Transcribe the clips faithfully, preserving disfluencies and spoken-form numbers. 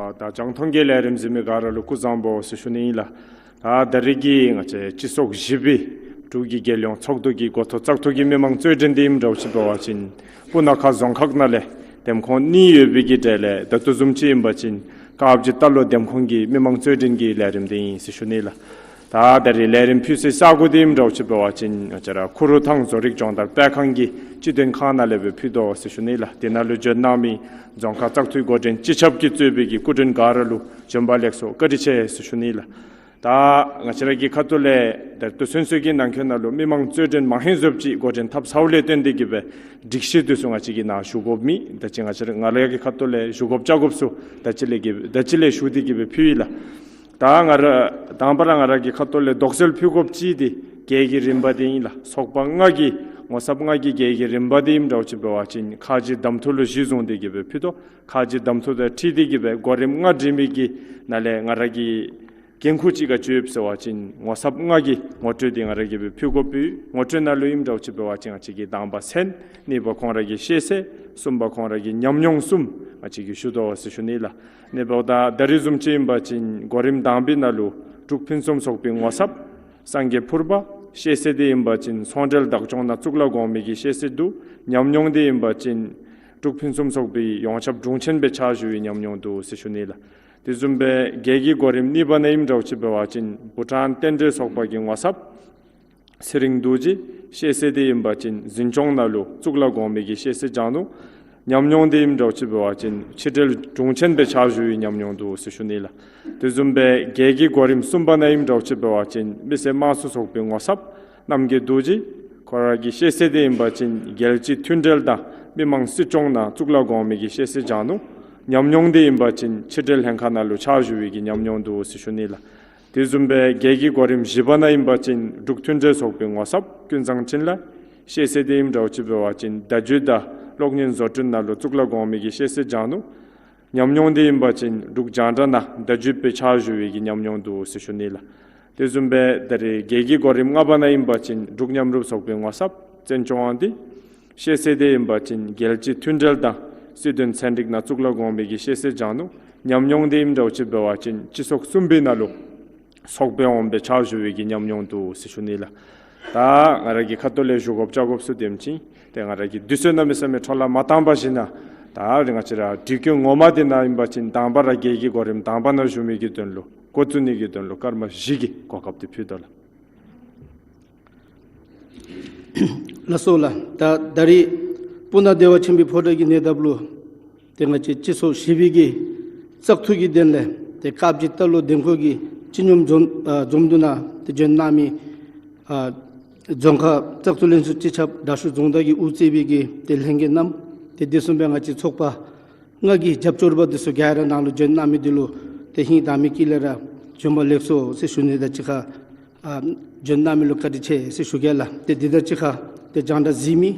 ཨ་ད་རྒྱང་མཐོང་གི་ལས་རིམ་གཟིགས་མི་ག་ར་ལུ་སྐུ་གཟུགས་བཟང་པོ་ཟེར་ཞུ་ནི་ཨིན་ལགས། ད་ད་རིས་ཀྱི་ང་བཅས་སྤྱི་ཚོགས་བཞི་པའི་འབྲུག་གི་རྒྱལ་ཡོངས་ཚོགས་འདུ་གི་འགོ་ཐོག་བཙག་འཐུ་གི་མི་མང་རྩོད་འགྲན་འདི་ཨིནམ་འདྲཝ་ཅིག་འབད་བ་ཅིན་སྤུ་ན་ཁ་རྫོང་ཁག་ནང་ལས་འདེམས་ཁོངས་གཉིས་ཡོད་པའི་གི་གྲས་ལས་ད་ལྟོ་བཟུམ་ཅིག་ཨིན་པ་ཅིན་དཀར་སྦྱིས་རྟ་ལོག་འདེམས་ཁོངས་ཀྱི་མི་མང་རྩོད་འགྲན་གྱི་ལས་རིམ་འདི་ཨིན་ཟེར་ཞུ་ནི་ལགས། ད་ད་རིས་ལས་རིམ་ཕུལ་སའི་ས་གོ་འདི་ཨིནམ་འདྲཝ་ཅིག་འབད་བ་ཅིན་ང་བཅས་ར་ཁུ་རུ་ཐང་བཟོ་རིག་སྦྱོང་བརྡར་སྤེལ་ཁང་གི་སྤྱི་དོན་ཁང་ནང་ལས་སྦེ་ཕུལ་དོ་ཟེར་ཞུ་ནི་ལགས། དེ་ནང་ལུ་བྱོན་གནང་མི་རྫོང་ཁག་བཙག་འཐུའི་འགོ་འདྲེན་སྤྱི་ཁྱབ་ཀྱིས་གཙོས་པའི་གི་སྐུ་མགྲོན་ག་ར་ལུ་བྱོན་པ་ལེགས་སོ་བཀའ་དྲིན་ཆེ་ཟེར་ཞུ་ནི་ལགས། ད་ང་བཅས་ར་གི་ཁ་ཐུག་ལས་ད་ལྟོ་ཚུན་ཚོད་ཀྱི་ནང་འཁོད་ནང་ལུ་མི་མང་རྩོད་འགྲན་མང་ཧེང་བཟོཔ་ཅིག་འགོ་འདྲེན་འཐབ་ཚརཝ་ལས་བརྟེན་ཏེ་གི་སྦེ་སྒྲིག་གཞི་འདི་ཚུ་ང་བཅས་ཀྱིས་ནཱ་ཞུ་དགོཔ་མེད། ད་ཅི་ང་བཅས་ར་ང་ར་གི་ཁ་ཐུག་ལས་ཞུ་དགོཔ་བཅར་དགོཔ་ཚུ་ད་ཅི་ལས་ཀྱི་ད་ཅི་ལས་ཞུ་སྟེ་གི་སྦེ་ཕུལ་ཡི་ལགས། ད་ང་ར་དང་པ་ར་ང་ར་གི་ཁ་ཐུག་ལས་དོགས་སེལ་ཕུལ་དགོཔ་ཅིག་འདི་རྒྱལ་གྱི་རིམ་པ་འདི་ཨིན་ལགས། ཚོགས་པ་ལྔ་གི་ངོ་ཚབ་ལྔ་གི་རྒྱལ་གྱི་རིམ་པ་འདི་ཨིནམ་འདྲཝ་ཅིག་འབད་བ་ཅིན་ཁ་རྗེ་གདམ་འཐུ་ལུ་གཞི་བཟུང་སྟེ་གི་སྦེ་ཕུལ་དོ། ཁ་རྗེ་གདམ་འཐུ་དང་འཁྲིལ་ཏེ་གི་སྦེ་གོ་རིམ་ལྔ་སྒྲིག་མི་གི་ནང་ལས་ང་ར་གི་འགན་ཁུར་ཅིག་ག་ཅི་ཡོདཔ་ཟེར་བ་ཅིན་ངོ་ཚབ་ལྔ་གི་ངོ་སྤྲོད་འདི་ང་ར་གིས་སྦེ་ཕུལ་དགོཔ་ཡོད། ངོ་སྤྲོད་ནང་ལུ་ཨིནམ་འདྲཝ་ཅིག་འབད་བ་ཅིན་ང་བཅས་ཀྱིས་དང་པ་མཚན། གཉིས་པ་ཁོང་ར་གི་ཤེས་ཚད། གསུམ་པ་ཁོང་ར་གི་ཉམས་མྱོང་གསུམ་ང་བཅས་ཀྱིས་ཞུ་དོ་ཟེར་ཞུ་ནི་ལགས། ཨ་ནི་འབདཝ་ད་ད་རིས་བཟུམ་ཅིག་ཨིན་པ་ཅིན་གོ་རིམ་དང་པའི་ནང་ལུ་འབྲུག་ཕུན་སུམ་ཚོགས་པའི་ངོ་ཚབ་སངས་རྒྱས་ཕུར་པ། ཤེས་ཚད་འདི་ཨིན་པ་ཅིན་ཚོང་འབྲེལ་བདག་སྐྱོང་ནང་གཙུག་ལག་གོང་མའི་གི་ཤེས་ཚད་འདུག། ཉམས་མྱོང་འདི་ཨིན་པ་ཅིན་འབྲུག་ཕུན་སུམ་ཚོགས་པའི་ཡོངས་ཁྱབ་དྲུང་ཆེན་སྦེ་ཕྱག་ཞུ་བའི་ཉམས་མྱོང་འདུག་ཟེར་ཞུ་ནི་ལགས། དེ་བཟུམ་སྦེ་རྒྱལ་གྱི་གོ་རིམ་གཉིས་པ་ནང་ཨིནམ་འདྲཝ་ཅིག་འབད་བ་ཅིན་བྷུ་ཊཱན་རྟེན་འབྲེལ་ཚོགས་པ་གི་ངོ་ཚབ་ཚེ་རིང་རྡོ་རྗེ། ཤེས་ཚད་འདི་ཨིན་པ་ཅིན་འཛིན་སྐྱོང་ནང་ལུ་གཙུག་ལག་གོང་མའི་གི་ཤེས་ཚད་སྦྱང་ནུག། ཉམས་མྱོང་འདི་ཨིནམ་འདྲཝ་ཅིག་འབད་བ་ཅིན་ཕྱི་འབྲེལ་དྲུང་ཆེན་སྦེ་ཕྱག་ཞུ་བའི་ཉམས་མྱོང་འདུག་ཟེར་ཞུ་ནི་ལགས། དེ་བཟུམ་སྦེ་རྒྱལ་གྱི་གོ་རིམ་གསུམ་པ་ནང་ཨིནམ་འདྲཝ་ཅིག་འབད་བ་ཅིན་མི་སེར་དམངས་གཙོ་ཚོགས་པའི་ངོ་ཚབ་རྣམ་རྒྱལ་རྡོ་རྗེ། ཁོ་ར་གི་ཤེས་ཚད་འདི་ཨིན་པ་ཅིན་རྒྱལ་སྤྱི་མཐུན་འབྲེལ་དང་མི་དམངས་སྲིད་སྐྱོང་ནང་གཙུག་ལག་གོང་མའི་གི་ཤེས་ཚད་སྦྱང་ནུག། ཉམས་མྱོང་འདི་ཨིན་པ་ཅིན་ཕྱི་འབྲེལ་ལྷན་ཁག་ནང་ལུ་ཕྱག་ཞུ་བའི་གི་ཉམས་མྱོང་འདུག་ཟེར་ཞུ་ནི་ལགས། དེ་བཟུམ་སྦེ་རྒྱལ་གྱི་གོ་རིམ་བཞི་པ་ནང་ཨིན་པ་ཅིན་འབྲུག་མཐུན་འབྲེལ་ཚོགས་པའི་ངོ་ཚབ་ཀུན་བཟང་འཕྲིན་ལས། ཤེས་ཚད་འདི་ཨིནམ་འདྲཝ་ཅིག་འབད་བ་ཅིན་བརྡ་བརྒྱུད་དང་གློག་བརྙན་བཟོ་སྐྲུན་ནང་ལུ་གཙུག་ལག་གོང་མའི་གི་ཤེས་ཚད་སྦྱང་ནུག། ཉམས་མྱོང་འདི་ཨིན་པ་ཅིན་འབྲུག་རྒྱང་བསྒྲགས་ནང་བརྡ་བརྒྱུདཔ་སྦེ་ཕྱག་ཞུ་བའི་གི་ཉམས་མྱོང་འདུག་ཟེར་ཞུ་ནི་ལགས། དེ་བཟུམ་སྦེ་ད་རིས་རྒྱལ་གྱི་གོ་རིམ་ལྔ་པ་ནང་ཨིན་པ་ཅིན་འབྲུག་མཉམ་རུབ་ཚོགས་པའི་ངོ་ཚབ་བཙན་སྐྱོང་དབང་འདུས། ཤེས་ཚད་འདི་ཨིན་པ་ཅིན་རྒྱལ་སྤྱིའི་མཐུན་འབྲེལ་དང་སྲིད་དོན་ཚན་རིག་ནང་གཙུག་ལག་གོང་མའི་གི་ཤེས་ཚད་སྦྱང་ནུག། ཉམས་མྱོང་འདི་ཨིནམ་འདྲཝ་ཅིག་འབད་བ་ཅིན་སྤྱི་ཚོགས་གསུམ་པའི་ནང་ལུ་ཚོགས་དཔོན་འོགམ་སྦེ་ཕྱག་ཞུ་བའི་གི་ཉམས་མྱོང་འདུག་ཟེར་ཞུ་ནི་ལགས། ད་ང་ར་གི་ཁ་ཐུག་ལས་ཞུ་དགོཔ་བཅར་དགོཔ་ཚུ་དེམ་ཅིག། ཏེ་ང་ར་གིས་དུས་ཚོད་གནམ་མེད་ས་མེད་འཕྲོ་བརླག་མ་བཏང་པར་བཞིན་ན་ད་རིས་ང་བཅས་ར་དུས་སྐབས་ངོ་མ་འདི་ནང་ཨིན་པ་ཅིན་དང་པ་ར་རྒྱལ་གྱི་གོ་རིམ་དང་པ་ནང་ཞུ་མི་གི་དོན་ལུ་འགོ་བཙུགས་ནི་གི་དོན་ལུ་སྐར་མ་བཞི་གི་གོ་སྐབས་འདི་ཕུལ་དོ་ལགས། ལགས་སོ་ལགས། ད་ད་རིས་ སྤུ་ན་བདེ་བ་ཆེན་པོའི་ཕོ་བྲང་གི་ཉེ་འདབས་ལུ་ཏེ་ང་བཅས་སྤྱི་ཚོགས་བཞི་པའི་གི་བཙག་འཐུ་གི་དོན་ལས་ཏེ་དཀར་སྦྱིས་རྟ་ལོག་འདེམས་བསྐོ་གི་སྤྱི་སྙོམས་འཛོམས་ཨ་འཛོམས་འདུ་ནང་ཏེ་འབྱོན་གནང་མི་ཨ་རྫོང་ཁག་བཙག་འཐུ་ལྷན་ཚོགས་སྤྱི་ཁྱབ་དྲག་ཤོས་རྫོང་བདག་གིས་དབུ་གཙོས་པའི་གི་ཏེ་ལྷན་རྒྱས་རྣམས་ཏེ་དེ་བཟུམ་སྦེ་ང་བཅས་ཚོགས་པ་ལྔ་གི་རྒྱབ་སྐྱོར་པ་འདི་ཚུ་ག་ར་ནང་ལུ་འབྱོན་གནང་མི་འདི་ལུ་ཏེ་ཧིང་དྭངས་མའི་དཀྱིལ་ལས་ར་བྱོན་པ་ལེགས་སོ་ཟེར་ཞུ་ནི་དང་གཅིག་ཁར་ཨ་འབྱོན་གནང་མི་ལུ་བཀའ་དྲིན་ཆེ་ཟེར་ཞུ་གེ་ལགས། ཏེ་འདི་དང་གཅིག་ཁར་ཏེ་རྒྱང་བསྒྲགས་གཟིགས་མི་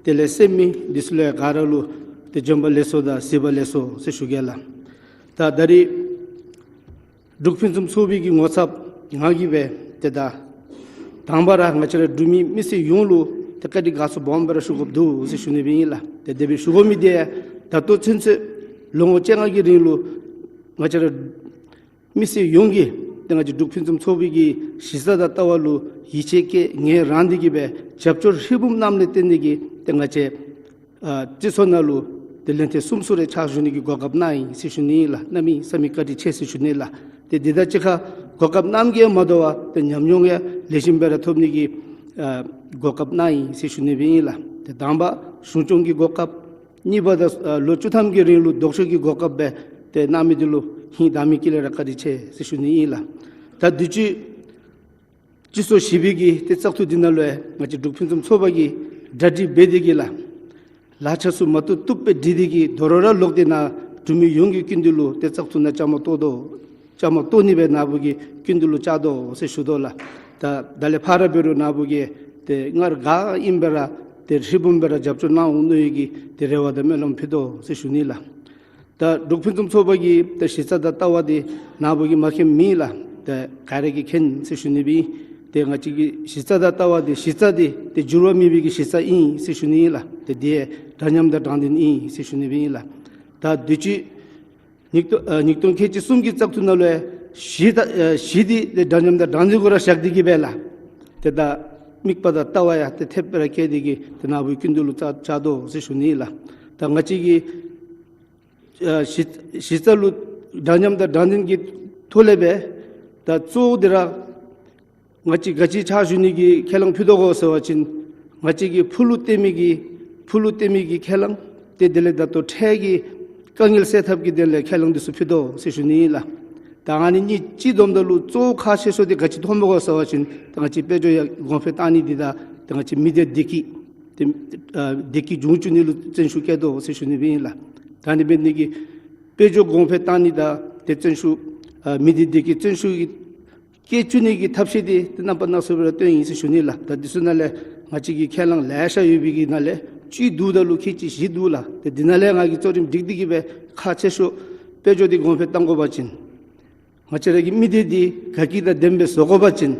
དེ་ལས་གསན་མི་འདི་ཚུ་ལུ་ག་ར་ལུ་ཏེ་འབྱོན་པ་ལེགས་སོ་དང་གཟིགས་པ་ལེགས་སོ་ཟེར་ཞུ་གེ་ལགས། ད་ད་རིས་འབྲུག་ཕུན་སུམ་ཚོགས་པའི་གི་ངོ་ཚབ་ང་གིས་སྦེ་ཏེ་ད་དང་པ་ར་ང་བཅས་ར་འབྲུག་མི་མི་སེར་ཡོངས་ལུ་ཏེ་བཀའ་དྲིན་དགའ་ཚོར་སྦོམ་སྦེ་ར་ཞུ་དགོཔ་འདུག་ཟེར་ཞུ་ནི་སྦེ་ཨིན་ལགས། ཏེ་དེ་སྦེ་ཞུ་དགོ་མི་འདི་ད་ལྟོ་ཚུན་ཚོད་ལོ་ངོ་བཅོ་ལྔ་གི་རིང་ལུ་ང་བཅས་ར་མི་སེར་ཡོངས་ཀྱིས་ཏེ་ང་བཅས་འབྲུག་ཕུན་སུམ་ཚོགས་པའི་གི་གཞི་རྩ་དང་ལྟ་བ་ལུ་ཡིད་ཆེས་བསྐྱེད་ངལ་རངས་ཏེ་གི་སྦེ་རྒྱབ་སྐྱོར་ཧྲིལ་བུམ་གནངམ་ལས་བརྟེན་ཏེ་གི་ཏེ་ང་བཅས་ཨ་སྤྱི་ཚོགས་ནང་ལུ་ཏེ་ལན་ཐེངས་གསུམ་གསུམ་རེ་ཕྱག་ཞུ་ནི་གི་གོ་སྐབས་གནང་ཡི་ཟེར་ཞུ་ནི་ཨིན་ལགས། གནམ་མེད་ས་མེད་བཀའ་དྲིན་ཆེ་ཟེར་ཞུ་ནི་ལགས། ཏེ་འདི་དང་གཅིག་ཁར་གོ་སྐབས་གནངམ་གིས་མ་དོ་བར་ཏེ་ཉམས་མྱོང་ཡང་ལེགས་ཤོམ་སྦེ་ར་ཐོབ་ནི་གི་ཨ་གོ་སྐབས་གནང་ཡི་ཟེར་ཞུ་ནི་སྦེ་ཨིན་ལགས། ཏེ་དང་པ་གཞུང་སྐྱོང་གི་གོ་སྐབས། གཉིས་པ་ད་ཨ་ལོ་བཅུ་ཐམ་གྱི་རིང་ལུ་ལྡོག་ཕྱོགས་ཀྱི་གོ་སྐབས་སྦེ་ཏེ་གནང་མི་འདི་ལུ་ཧིང་དྭངས་མའི་དཀྱིལ་ལས་ར་བཀའ་དྲིན་ཆེ་ཟེར་ཞུ་ནི་ཨིན་ལགས། ད་དུས་ཅི་སྤྱི་ཚོགས་བཞི་པའི་གི་ཏེ་བཙག་འཐུ་འདི་ནང་ལུ་ཡང་ང་བཅས་འབྲུག་ཕུན་སུམ་ཚོགས་པ་གིས་གྲ་སྒྲིག་འབད་དེ་གི་ལགས། ལག་ཆ་ཚུ་མ་བཏུབ་བཏུབ་སྦེ་སྒྲིག་སྟེ་གི་དོ་རུང་ར་ལོག་སྟེ་ནཱ་འབྲུག་མི་ཡོངས་ཀྱི་སྐུ་མདུན་ལུ་ཏེ་བཙག་འཐུ་ནང་བཅའ་མར་གཏོགས་དོ། བཅའ་མར་གཏོགས་ནི་སྦེ་ནཱ་བུ་གི་སྐུ་མདུན་ལུ་བཅར་དོ་ཟེར་ཞུ་དོ་ལགས། ད་ད་ལས་ཕར་འབད་རུང་ནཱ་བུ་གིས་ཏེ་སྔར་ག་ཨིནམ་སྦེ་ར་ཏེ་ཧྲིལ་བུམ་སྦེ་ར་རྒྱབ་སྐྱོར་གནང་འོང་མནོ་ཡི་གི་ཏེ་རེ་བ་དང་སྨོན་ལམ་ཕུལ་དོ་ཟེར་ཞུ་ནི་ལགས། ད་འབྲུག་ཕུན་སུམ་ཚོགས་པ་གི་ཏེ་གཞི་རྩ་དང་ལྟ་བ་འདི་ནཱ་བུ་གིས་མ་མཁྱེནམ་མེད་ལགས། ཏེ་ག་ར་གིས་མཁྱེན་ཟེར་ཞུ་ནི་སྦེ་ཨིན། ཏེ་ང་བཅས་ཀྱི་གཞི་རྩ་དང་ལྟ་བ་འདི་གཞི་རྩ་འདི་ཏེ་འགྱུར་བ་མེད་པའི་གི་གཞི་རྩ་ཨིན་ཟེར་ཞུ་ནི་ཨིན་ལགས། ཏེ་འདི་འདྲ་མཉམ་དང་དྲང་བདེན་ཨིན་ཟེར་ཞུ་ནི་སྦེ་ཨིན་ལགས། ད་དུས་ཅི་ཉིས་སྟོང་ཨ་ཉིས་སྟོང་ཁལ་གཅིག་གསུམ་གྱི་བཙག་འཐུ་ནང་ལུ་ཡང་གཞི་ད་ཨ་གཞི་འདི་ཏེ་འདྲ་མཉམ་དང་དྲང་བདེན་གུ་ར་བཞག་སྟེ་གི་སྦེ་ལགས། ཏེ་ད་དམིགས་པ་དང་ལྟ་བ་ཡང་ཏེ་ཐེབས་སྦེ་ར་བསྐྱེད་དེ་གི་ཏེ་ནཱ་བུའི་སྐུ་མདུན་ལུ་བཅར་བཅར་དོ་ཟེར་ཞུ་ནི་ཨིན་ལགས། ད་ང་བཅས་ཀྱི་ཨ་གཞི་གཞི་རྩ་ལུ་འདྲ་མཉམ་དང་དྲང་བདེན་གྱི་ཐོག་ལས་སྦེ་ད་གཙོ་བོ་འདི་ར་ང་བཅས་ག་ཅི་ཕྱག་ཞུ་ནི་གི་ཁས་བླངས་ཕུལ་དོ་གོ་ཟེར་བ་ཅིན་ང་བཅས་ཀྱི་ཕུགས་ལུ་བརྟེན་མི་གི་ཕུགས་ལུ་བརྟེན་མི་གི་ཁས་བླངས་ཏེ་དེ་ལས་ད་ལྟོ་འཕྲལ་གྱི་དཀའ་ངལ་སེལ་ཐབས་ཀྱི་དོན་ལས་ཁས་བླངས་འདི་ཚུ་ཕུལ་དོ་ཟེར་ཞུ་ནི་ཨིན་ལགས། ད་ཨ་ནི་གཉིས་གཅིག་བསྡོམས་ད་ལུ་གཙོ་བོ་ཁག་ཆེ་ཤོས་འདི་ག་ཅི་མཐོངམ་གོ་ཟེར་བ་ཅིན་ད་ང་བཅས་དཔལ་འབྱོར་ཡར་གོང་འཕེལ་བཏང་ནི་འདི་དང་ཏེ་ང་བཅས་མི་སྡེ་བདེ་སྐྱིད་ཏེ་ཨ་བདེ་སྐྱིད་འབྱུང་བཅུག་ནི་ལུ་བརྩོན་ཤུགས་བསྐྱེད་དོ་ཟེར་ཞུ་ནི་སྦེ་ཨིན་ལགས། ད་ཨ་ནི་འབད་ནི་གིས་དཔལ་འབྱོར་གོང་འཕེལ་བཏང་ནི་དང་ཏེ་བརྩོན་ཤུགས་ཨ་མི་སྡེ་བདེ་སྐྱིད་བརྩོན་ཤུགས་ཀྱི་བསྐྱེད་བཅུག་ནི་གི་ཐབས་ཤེས་འདི་ཏེ་རྣམ་པ་སྣ་ཚོགས་སྦེ་ར་སྟོན་ཡི་ཟེར་ཞུ་ནི་ལགས། ད་འདི་ཚུ་ནང་ལས་ང་བཅས་ཀྱི་ཁས་བླངས་ལེ་ཤ་ཡོད་པའི་གི་ནང་ལས་བཅུད་འདུག་ད་ལུ་ཁལ་གཅིག་བཞི་འདུག་ལགས། ཏེ་འདི་ནང་ལས་ང་གིས་གཙོ་རིམ་སྒྲིག་སྟེ་གི་སྦེ་ཁག་ཆེ་ཤོས་དཔལ་འབྱོར་འདི་གོང་འཕེལ་བཏང་དགོ་པ་ཅིན་ང་བཅས་ར་གི་མི་སྡེ་འདི་དགའ་སྐྱིད་དང་ལྡནམ་སྦེ་བཟོ་དགོ་པ་ཅིན་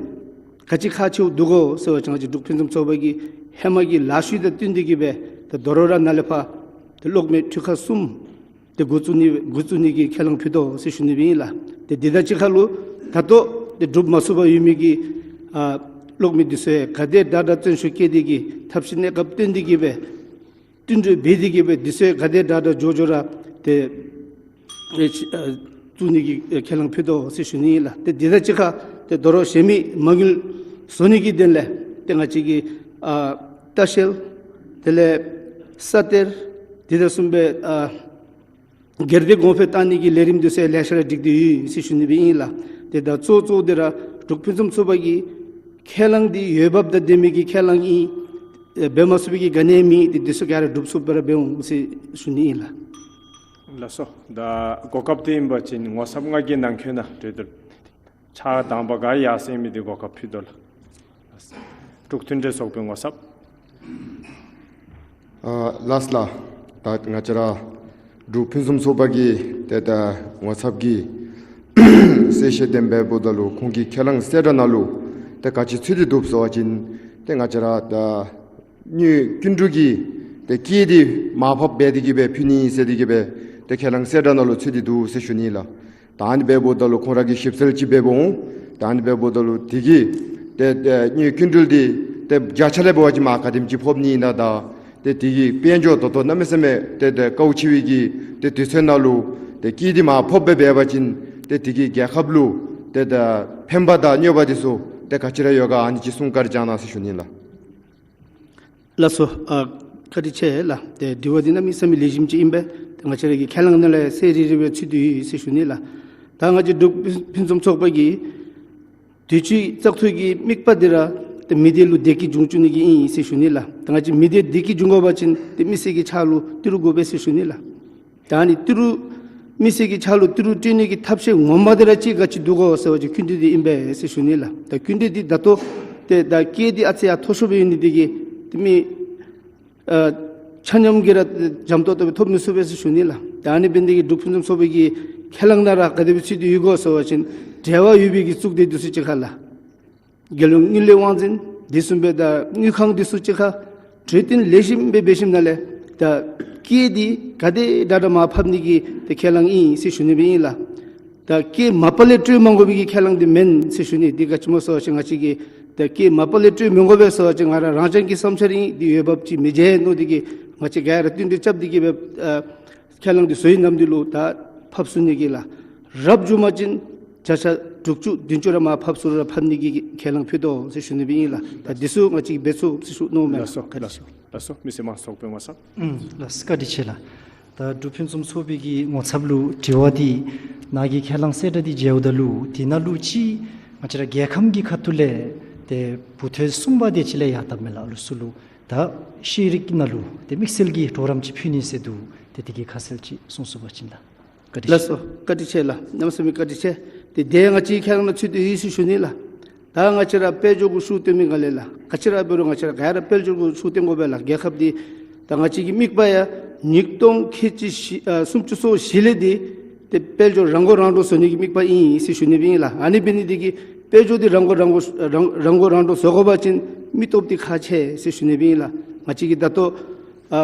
ག་ཅི་ཁག་ཆེཝ་འདུག་གོ་ཟེར་བ་ཅིན་ང་བཅས་འབྲུག་ཕུན་སུམ་ཚོགས་པ་གིས་ཧེ་མ་གི་ལཱ་ཤུལ་དང་བསྟུན་ཏེ་གི་སྦེ་ད་དོ་རུང་ར་ནཱ་ལས་ཕར་ད་གློག་མེ་འཕྲུལ་ཁང་གསུམ་ཏེ་འགོ་བཙུགས་ནི་འགོ་བཙུགས་ནི་གི་ཁས་བླངས་ཕུལ་དོ་ཟེར་ཞུ་ནི་སྦེ་ཨིན་ལགས། ཏེ་འདི་དང་གཅིག་ཁར་ལུ་ད་ལྟོ་ཏེ་འགྲུབ་མ་ཚུགས་པར་ཡོད་མི་གི་ཨ་གློག་མེ་འདི་ཚུ་ཡང་ག་དེ་དྲག་དྲག་བརྩོན་ཤུགས་བསྐྱེད་དེ་གི་ཐབས་ཤེས་གནས་སྐབས་བཏོན་ཏེ་གི་སྦེ་བསྟུན་གྲོས་འབད་དེ་གི་སྦེ་འདི་ཚུ་ཡང་ག་དེ་དྲག་དྲག་མགྱོགས་མགྱོགས་ར་ཏེ་ཨེ་ཨ་བཙུགས་ནི་གི་ཨེ་ཁས་བླངས་ཕུལ་དོ་ཟེར་ཞུ་ནི་ཨིན་ལགས། ཏེ་འདི་དང་གཅིག་ཁར་ཏེ་དོ་རུང་གཞན་མི་མ་དངུལ་བཟོ་ནི་གི་དོན་ལས་ཏེ་ང་བཅས་ཀྱི་ཨ་ལྟ་བཤལ་དེ་ལས་ས་གཏེར་དེ་དང་གསུམ་སྦེ་ཨ་སྒེར་སྡེ་གོང་འཕེལ་བཏང་ནི་གི་ལས་རིམ་འདི་ཚུ་ལེ་ཤ་ར་སྒྲིག་སྟེ་ཡོད་ཟེར་ཞུ་ནི་སྦེ་ཨིན་ལགས། ཏེ་ད་གཙོ་གཙོ་འདི་ར་འབྲུག་ཕུན་སུམ་ཚོགས་པ་གི་ཁས་བླངས་འདི་འོས་འབབ་དང་ལྡན་མི་གི་ཁས་བླངས་ཨིན། ཨེ་འབད་མ་ཚུགས་པའི་གི་ག་ནི་མེད། ཏེ་འདི་ཚུ་ག་ར་འགྲུབ་ཚུགསཔ་སྦེ་ར་འབད་འོང་ཟེར་ཞུ་ནི་ཨིན་ལགས། ལགས་སོ། ད་གོ་སྐབས་འདི་ཨིན་པ་ཅིན་ངོ་ཚབ་ང་གིས་ནང་འཁོད་ནང་གྲོས་བསྡུར་ཕྱག་དང་པ་ག་ཡར་སེང་མི་འདི་གོ་སྐབས་ཕུལ་དོ་ལགས། འབྲུག་མཐུན་འབྲེལ་ཚོགས་པའི་ངོ་ཚབ། ཨ་ལགས་ལགས། ད་ང་བཅས་ར་འབྲུག་ཕུན་སུམ་ཚོགས་པ་གི་ཏེ་ད་ངོ་ཚབ་ཀྱིས་གསལ་བཤད་དེ་འབདཝ་ད་ལུ་ཁོང་གི་ཁས་བླངས་གསལ་བསྒྲགས་ནང་ལུ་ཏེ་ག་ཅི་ཚུད་དེ་འདུག་ཟེར་བ་ཅིན་ཏེ་ང་བཅས་ར་ད་དངུལ་སྐྱིན་འགྲུལ་གྱི་ཏེ་དཀྱིལ་འདི་མར་ཕབ་འབད་དེ་གི་སྦེ་ཕུལ་ནི་ཟེར་དེ་གི་སྦེ་ཏེ་ཁས་བླངས་གསལ་བསྒྲགས་ནང་ལུ་ཚུད་དེ་འདུག་ཟེར་ཞུ་ནི་ལགས། ད་ཨ་ནི་འབདཝ་ད་ལུ་ཁོང་ར་གིས་ཞིབ་འཚོལ་ཅིག་འབད་འོང་། ད་ཨ་ནི་འབདཝ་ད་ལུ་དེ་གི་ཏེ་ཏེ་དངུལ་སྐྱིན་འགྲུལ་འདི་ཏེ་བརྒྱ་ཆ་ལས་འབད་བ་ཅིན་མར་ག་དེམ་ཅིག་ཕབ་ནི་ཨིན་ན་ད་ཏེ་དེ་གི་དཔལ་འབྱོར་ད་ལྟོ་གནམ་མེད་ས་མེད་ཏེ་ཏེ་དཀའཝ་སྤྱད་པའི་གི་ཏེ་དུས་ཚོད་ནང་ལུ་ཏེ་དཀྱིལ་འདི་མར་ཕབ་སྦེ་འབད་བ་ཅིན་ཏེ་དེ་གིས་རྒྱལ་ཁབ་ལུ་ཏེ་ད་ཕན་པ་དང་གནོད་པ་འདི་ཚུ་ཏེ་ག་ཅི་ར་ཡོད་ག་ཨ་ནི་ཅིག་གསུང་བཀའ་དྲིན་བསྐྱང་གནང་ཟེར་ཞུ་ནི་ལགས། ལགས་སོ། ཨ་ བཀའ་དྲིན་ཆེ་ལགས། ཏེ་དྲི་བ་འདི་གནམ་མེད་ས་མེད་ལེགས་ཤོམ་ཅིག་ཨིན་པས། ཏེ་ང་བཅས་ར་གི་ཁས་བླངས་ནང་ལས་གསལ་རི་རི་སྦེ་ཚུད་དེ་ཡོད་ཟེར་ཞུ་ནི་ལགས། ད་ང་བཅས་འབྲུག་ཕུན་སུམ་ཚོགས་པ་གིས་དུས་ཅི་བཙག་འཐུ་གི་དམིགས་པ་འདི་ར་ཏེ་མི་སྡེ་ལུ་བདེ་སྐྱིད་འབྱུང་བཅུག་ནི་གི་ཨིན་ཟེར་ཞུ་ནི་ལགས། ད་ང་བཅས་མི་སྡེ་བདེ་སྐྱིད་འབྱུང་དགོ་པ་ཅིན་ཏེ་མི་སེར་གྱི་ཕྱག་ལུ་ཏི་རུ་དགོ་པས་ཟེར་ཞུ་ནི་ལགས། ད་ཨ་ནི་ཏི་རུ་མི་སེར་གྱི་ཕྱག་ལུ་ཏི་རུ་སྤྲོད་ནི་གི་ཐབས་ཤེས་ངོ་མ་འདི་ར་ཅིག་ག་ཅི་འདུག་གོ་ཟེར་བ་ཅིན་སྐྱིན་འགྲུལ་འདི་ཨིན་པས་ཟེར་ཞུ་ནི་ལགས། ད་སྐྱིན་འགྲུལ་འདི་ད་ལྟོ་ཏེ་ད་སྐྱེད་འདི་ཨ་ཙི་ཡང་མཐོ་ཤོས་སྦེ་ཡོད་ནི་འདི་གིས་ཏེ་མི་ཨ་ཆ་མཉམ་གྱིས་ར་འཇམ་ཏོག་ཏོ་སྦེ་ཐོབ་མི་ཚུགས་པས་ཟེར་ཞུ་ནི་ལགས། ད་ཨ་ནི་འབད་ནི་འདི་གིས་འབྲུག་ཕུན་སུམ་ཚོགས་པའི་གི་ཁས་བླངས་ནང་ར་ག་དེ་སྦེ་ཚུད་དེ་ཡོད་གོ་ཟེར་བ་ཅིན་འབྲེལ་བ་ཡོད་པའི་གི་གཙུག་སྡེ་འདི་ཚུ་གཅིག་ཁར་ལགས། རྒྱལ་ཡོངས་དངུལ་ལས་དབང་འཛིན་འདི་བཟུམ་སྦེ་ད་དངུལ་ཁང་འདི་ཚུ་གཅིག་ཁར་གྲོས་བསྟུན་ལེགས་ཤོམ་སྦེ་འབད་ཞིནམ་ལས་ད་སྐྱེད་འདི་ག་དེ་དྲག་དྲག་མར་ཕབ་ནི་གི་ཏེ་ཁས་བླངས་ཨིན་ཟེར་ཞུ་ནི་སྦེ་ཨིན་ལགས། ད་སྐྱེད་མ་པ་ལས་སྤྲོད་མ་དགོ་པའི་གི་ཁས་བླངས་འདི་མེན་ཟེར་ཞུ་ནི། འདི་ག་ཅི་སྨོ་ཟེར་བ་ཅིན་ང་བཅས་ཀྱིས་ད་སྐྱེད་མ་པ་ལས་སྤྲོད་མི་དགོ་པས་ཟེར་བ་ཅིན་ང་ར་རང་རྐྱང་གི་བསམ་འཆར་ཨིན། འདི་འོས་འབབ་ཅིག་མི་མཇལ་མནོ་འདི་གིས་ང་བཅས་ག་ར་བསྟུན་གྲོས་རྐྱབ་སྟེ་གིས་སྦེ་ཨ་ཁས་བླངས་འདི་བཟོ་ཡི། ནམ་འདི་ལུ་ད་ཕབ་ཚུགས་ནི་གི་ལགས། རབ་བྱུང་པ་ཅིན་བརྒྱ་ཆ་དྲུག་ཅུ་བདུན་ཅུ་ར་མར་ཕབ་ཚུགས་རུང་ར་ཕབ་ནི་གི་ཁས་བླངས་ཕུལ་དོ་ཟེར་ཞུ་ནི་སྦེ་ཨིན་ལགས། ད་འདི་ཚུ་ང་བཅས་ཀྱིས་འབད་ཚུགས་ཟེར་ཞུ་མནོཝ་མས་ལགས། ལགས་སོ། བཀའ་དྲིན་ལགས་ཆེ། སོ། ལགས་སོ། མི་སེར་དམངས་གཙོ་ཚོགས་པའི་ངོ་ཚབ། ཨུམ། ལགས་སོ། བཀའ་དྲིན་ཆེ་ལགས། ད་འབྲུག་ཕུན་སུམ་ཚོགས་པའི་གི་ངོ་ཚབ་ལུ་དྲི་བ་འདི་ནཱ་གི་ཁས་བླངས་གསལ་བསྒྲགས་འདི་མཇལཝ་ད་ལུ་འདི་ནང་ལུ་ཅིག་ང་བཅས་ར་རྒྱལ་ཁམས་ཀྱི་ཁ་ཐུག་ལས་ཏེ་བུ་ཐོན་གསུམ་པ་དེ་ཅིག་ལས་ཡར་བཏབ་མས་ལགས། ཨ་ལུ་ཚུ་ལུ་ད་ཤེས་རིག་ནང་ལུ་ཏེ་དམིགས་བསལ་གྱི་གྲོགས་རམ་ཅིག་ཕུལ་ནི་ཟེར་འདུག། ཏེ་དེ་གི་ཁ་གསལ་ཅིག་གསུང་ཚུགས་པ་ཅིན་ལགས། བཀའ་དྲིན་ཆེ། ལགས་སོ། བཀའ་དྲིན་ཆེ་ལགས། གནམ་མེད་ས་མེད་བཀའ་དྲིན་ཆེ། ཏེ་དེ་ང་བཅས་ཁས་བླངས་ནང་ཚུད་དེ་ཡོད་ཟེར་ཞུ་ནི་ལགས། ད་ང་བཅས་ར་དཔལ་འབྱོར་གྱི་ཤུགས་བཏོན་མི་ག་ལས་ལགས། ག་ཅི་ར་འབད་རུང་ང་བཅས་ར་ག་ར་དཔལ་འབྱོར་གྱི་ཤུགས་བཏོན་དགོ་པས་ལགས། རྒྱལ་ཁབ་འདི་ད་ང་བཅས་ཀྱི་དམིགས་པ་ཡང་ཉིས་སྟོང་ཁལ་གཅིག་བཞི་ཨ་སུམ་ཅུ་སོ་བཞི་ལས་འདི་ཏེ་དཔལ་འབྱོར་རང་མགོ་རང་འདྲོངས་བཟོ་ནི་གི་དམིགས་པ་ཨིན་ཟེར་ཞུ་ནི་སྦེ་ཨིན་ལགས། ཨ་ནི་འབད་ནི་འདི་གིས་དཔལ་འབྱོར་འདི་རང་མགོ་རང་འདྲོངས་རང་རང་མགོ་རང་འདྲོངས་བཟོ་དགོ་པ་ཅིན་མི་སྟོབས་འདི་ཁག་ཆེ་ཟེར་ཞུ་ནི་སྦེ་ཨིན་ལགས། ང་བཅས་ཀྱིས་ད་ལྟོ་ཨ་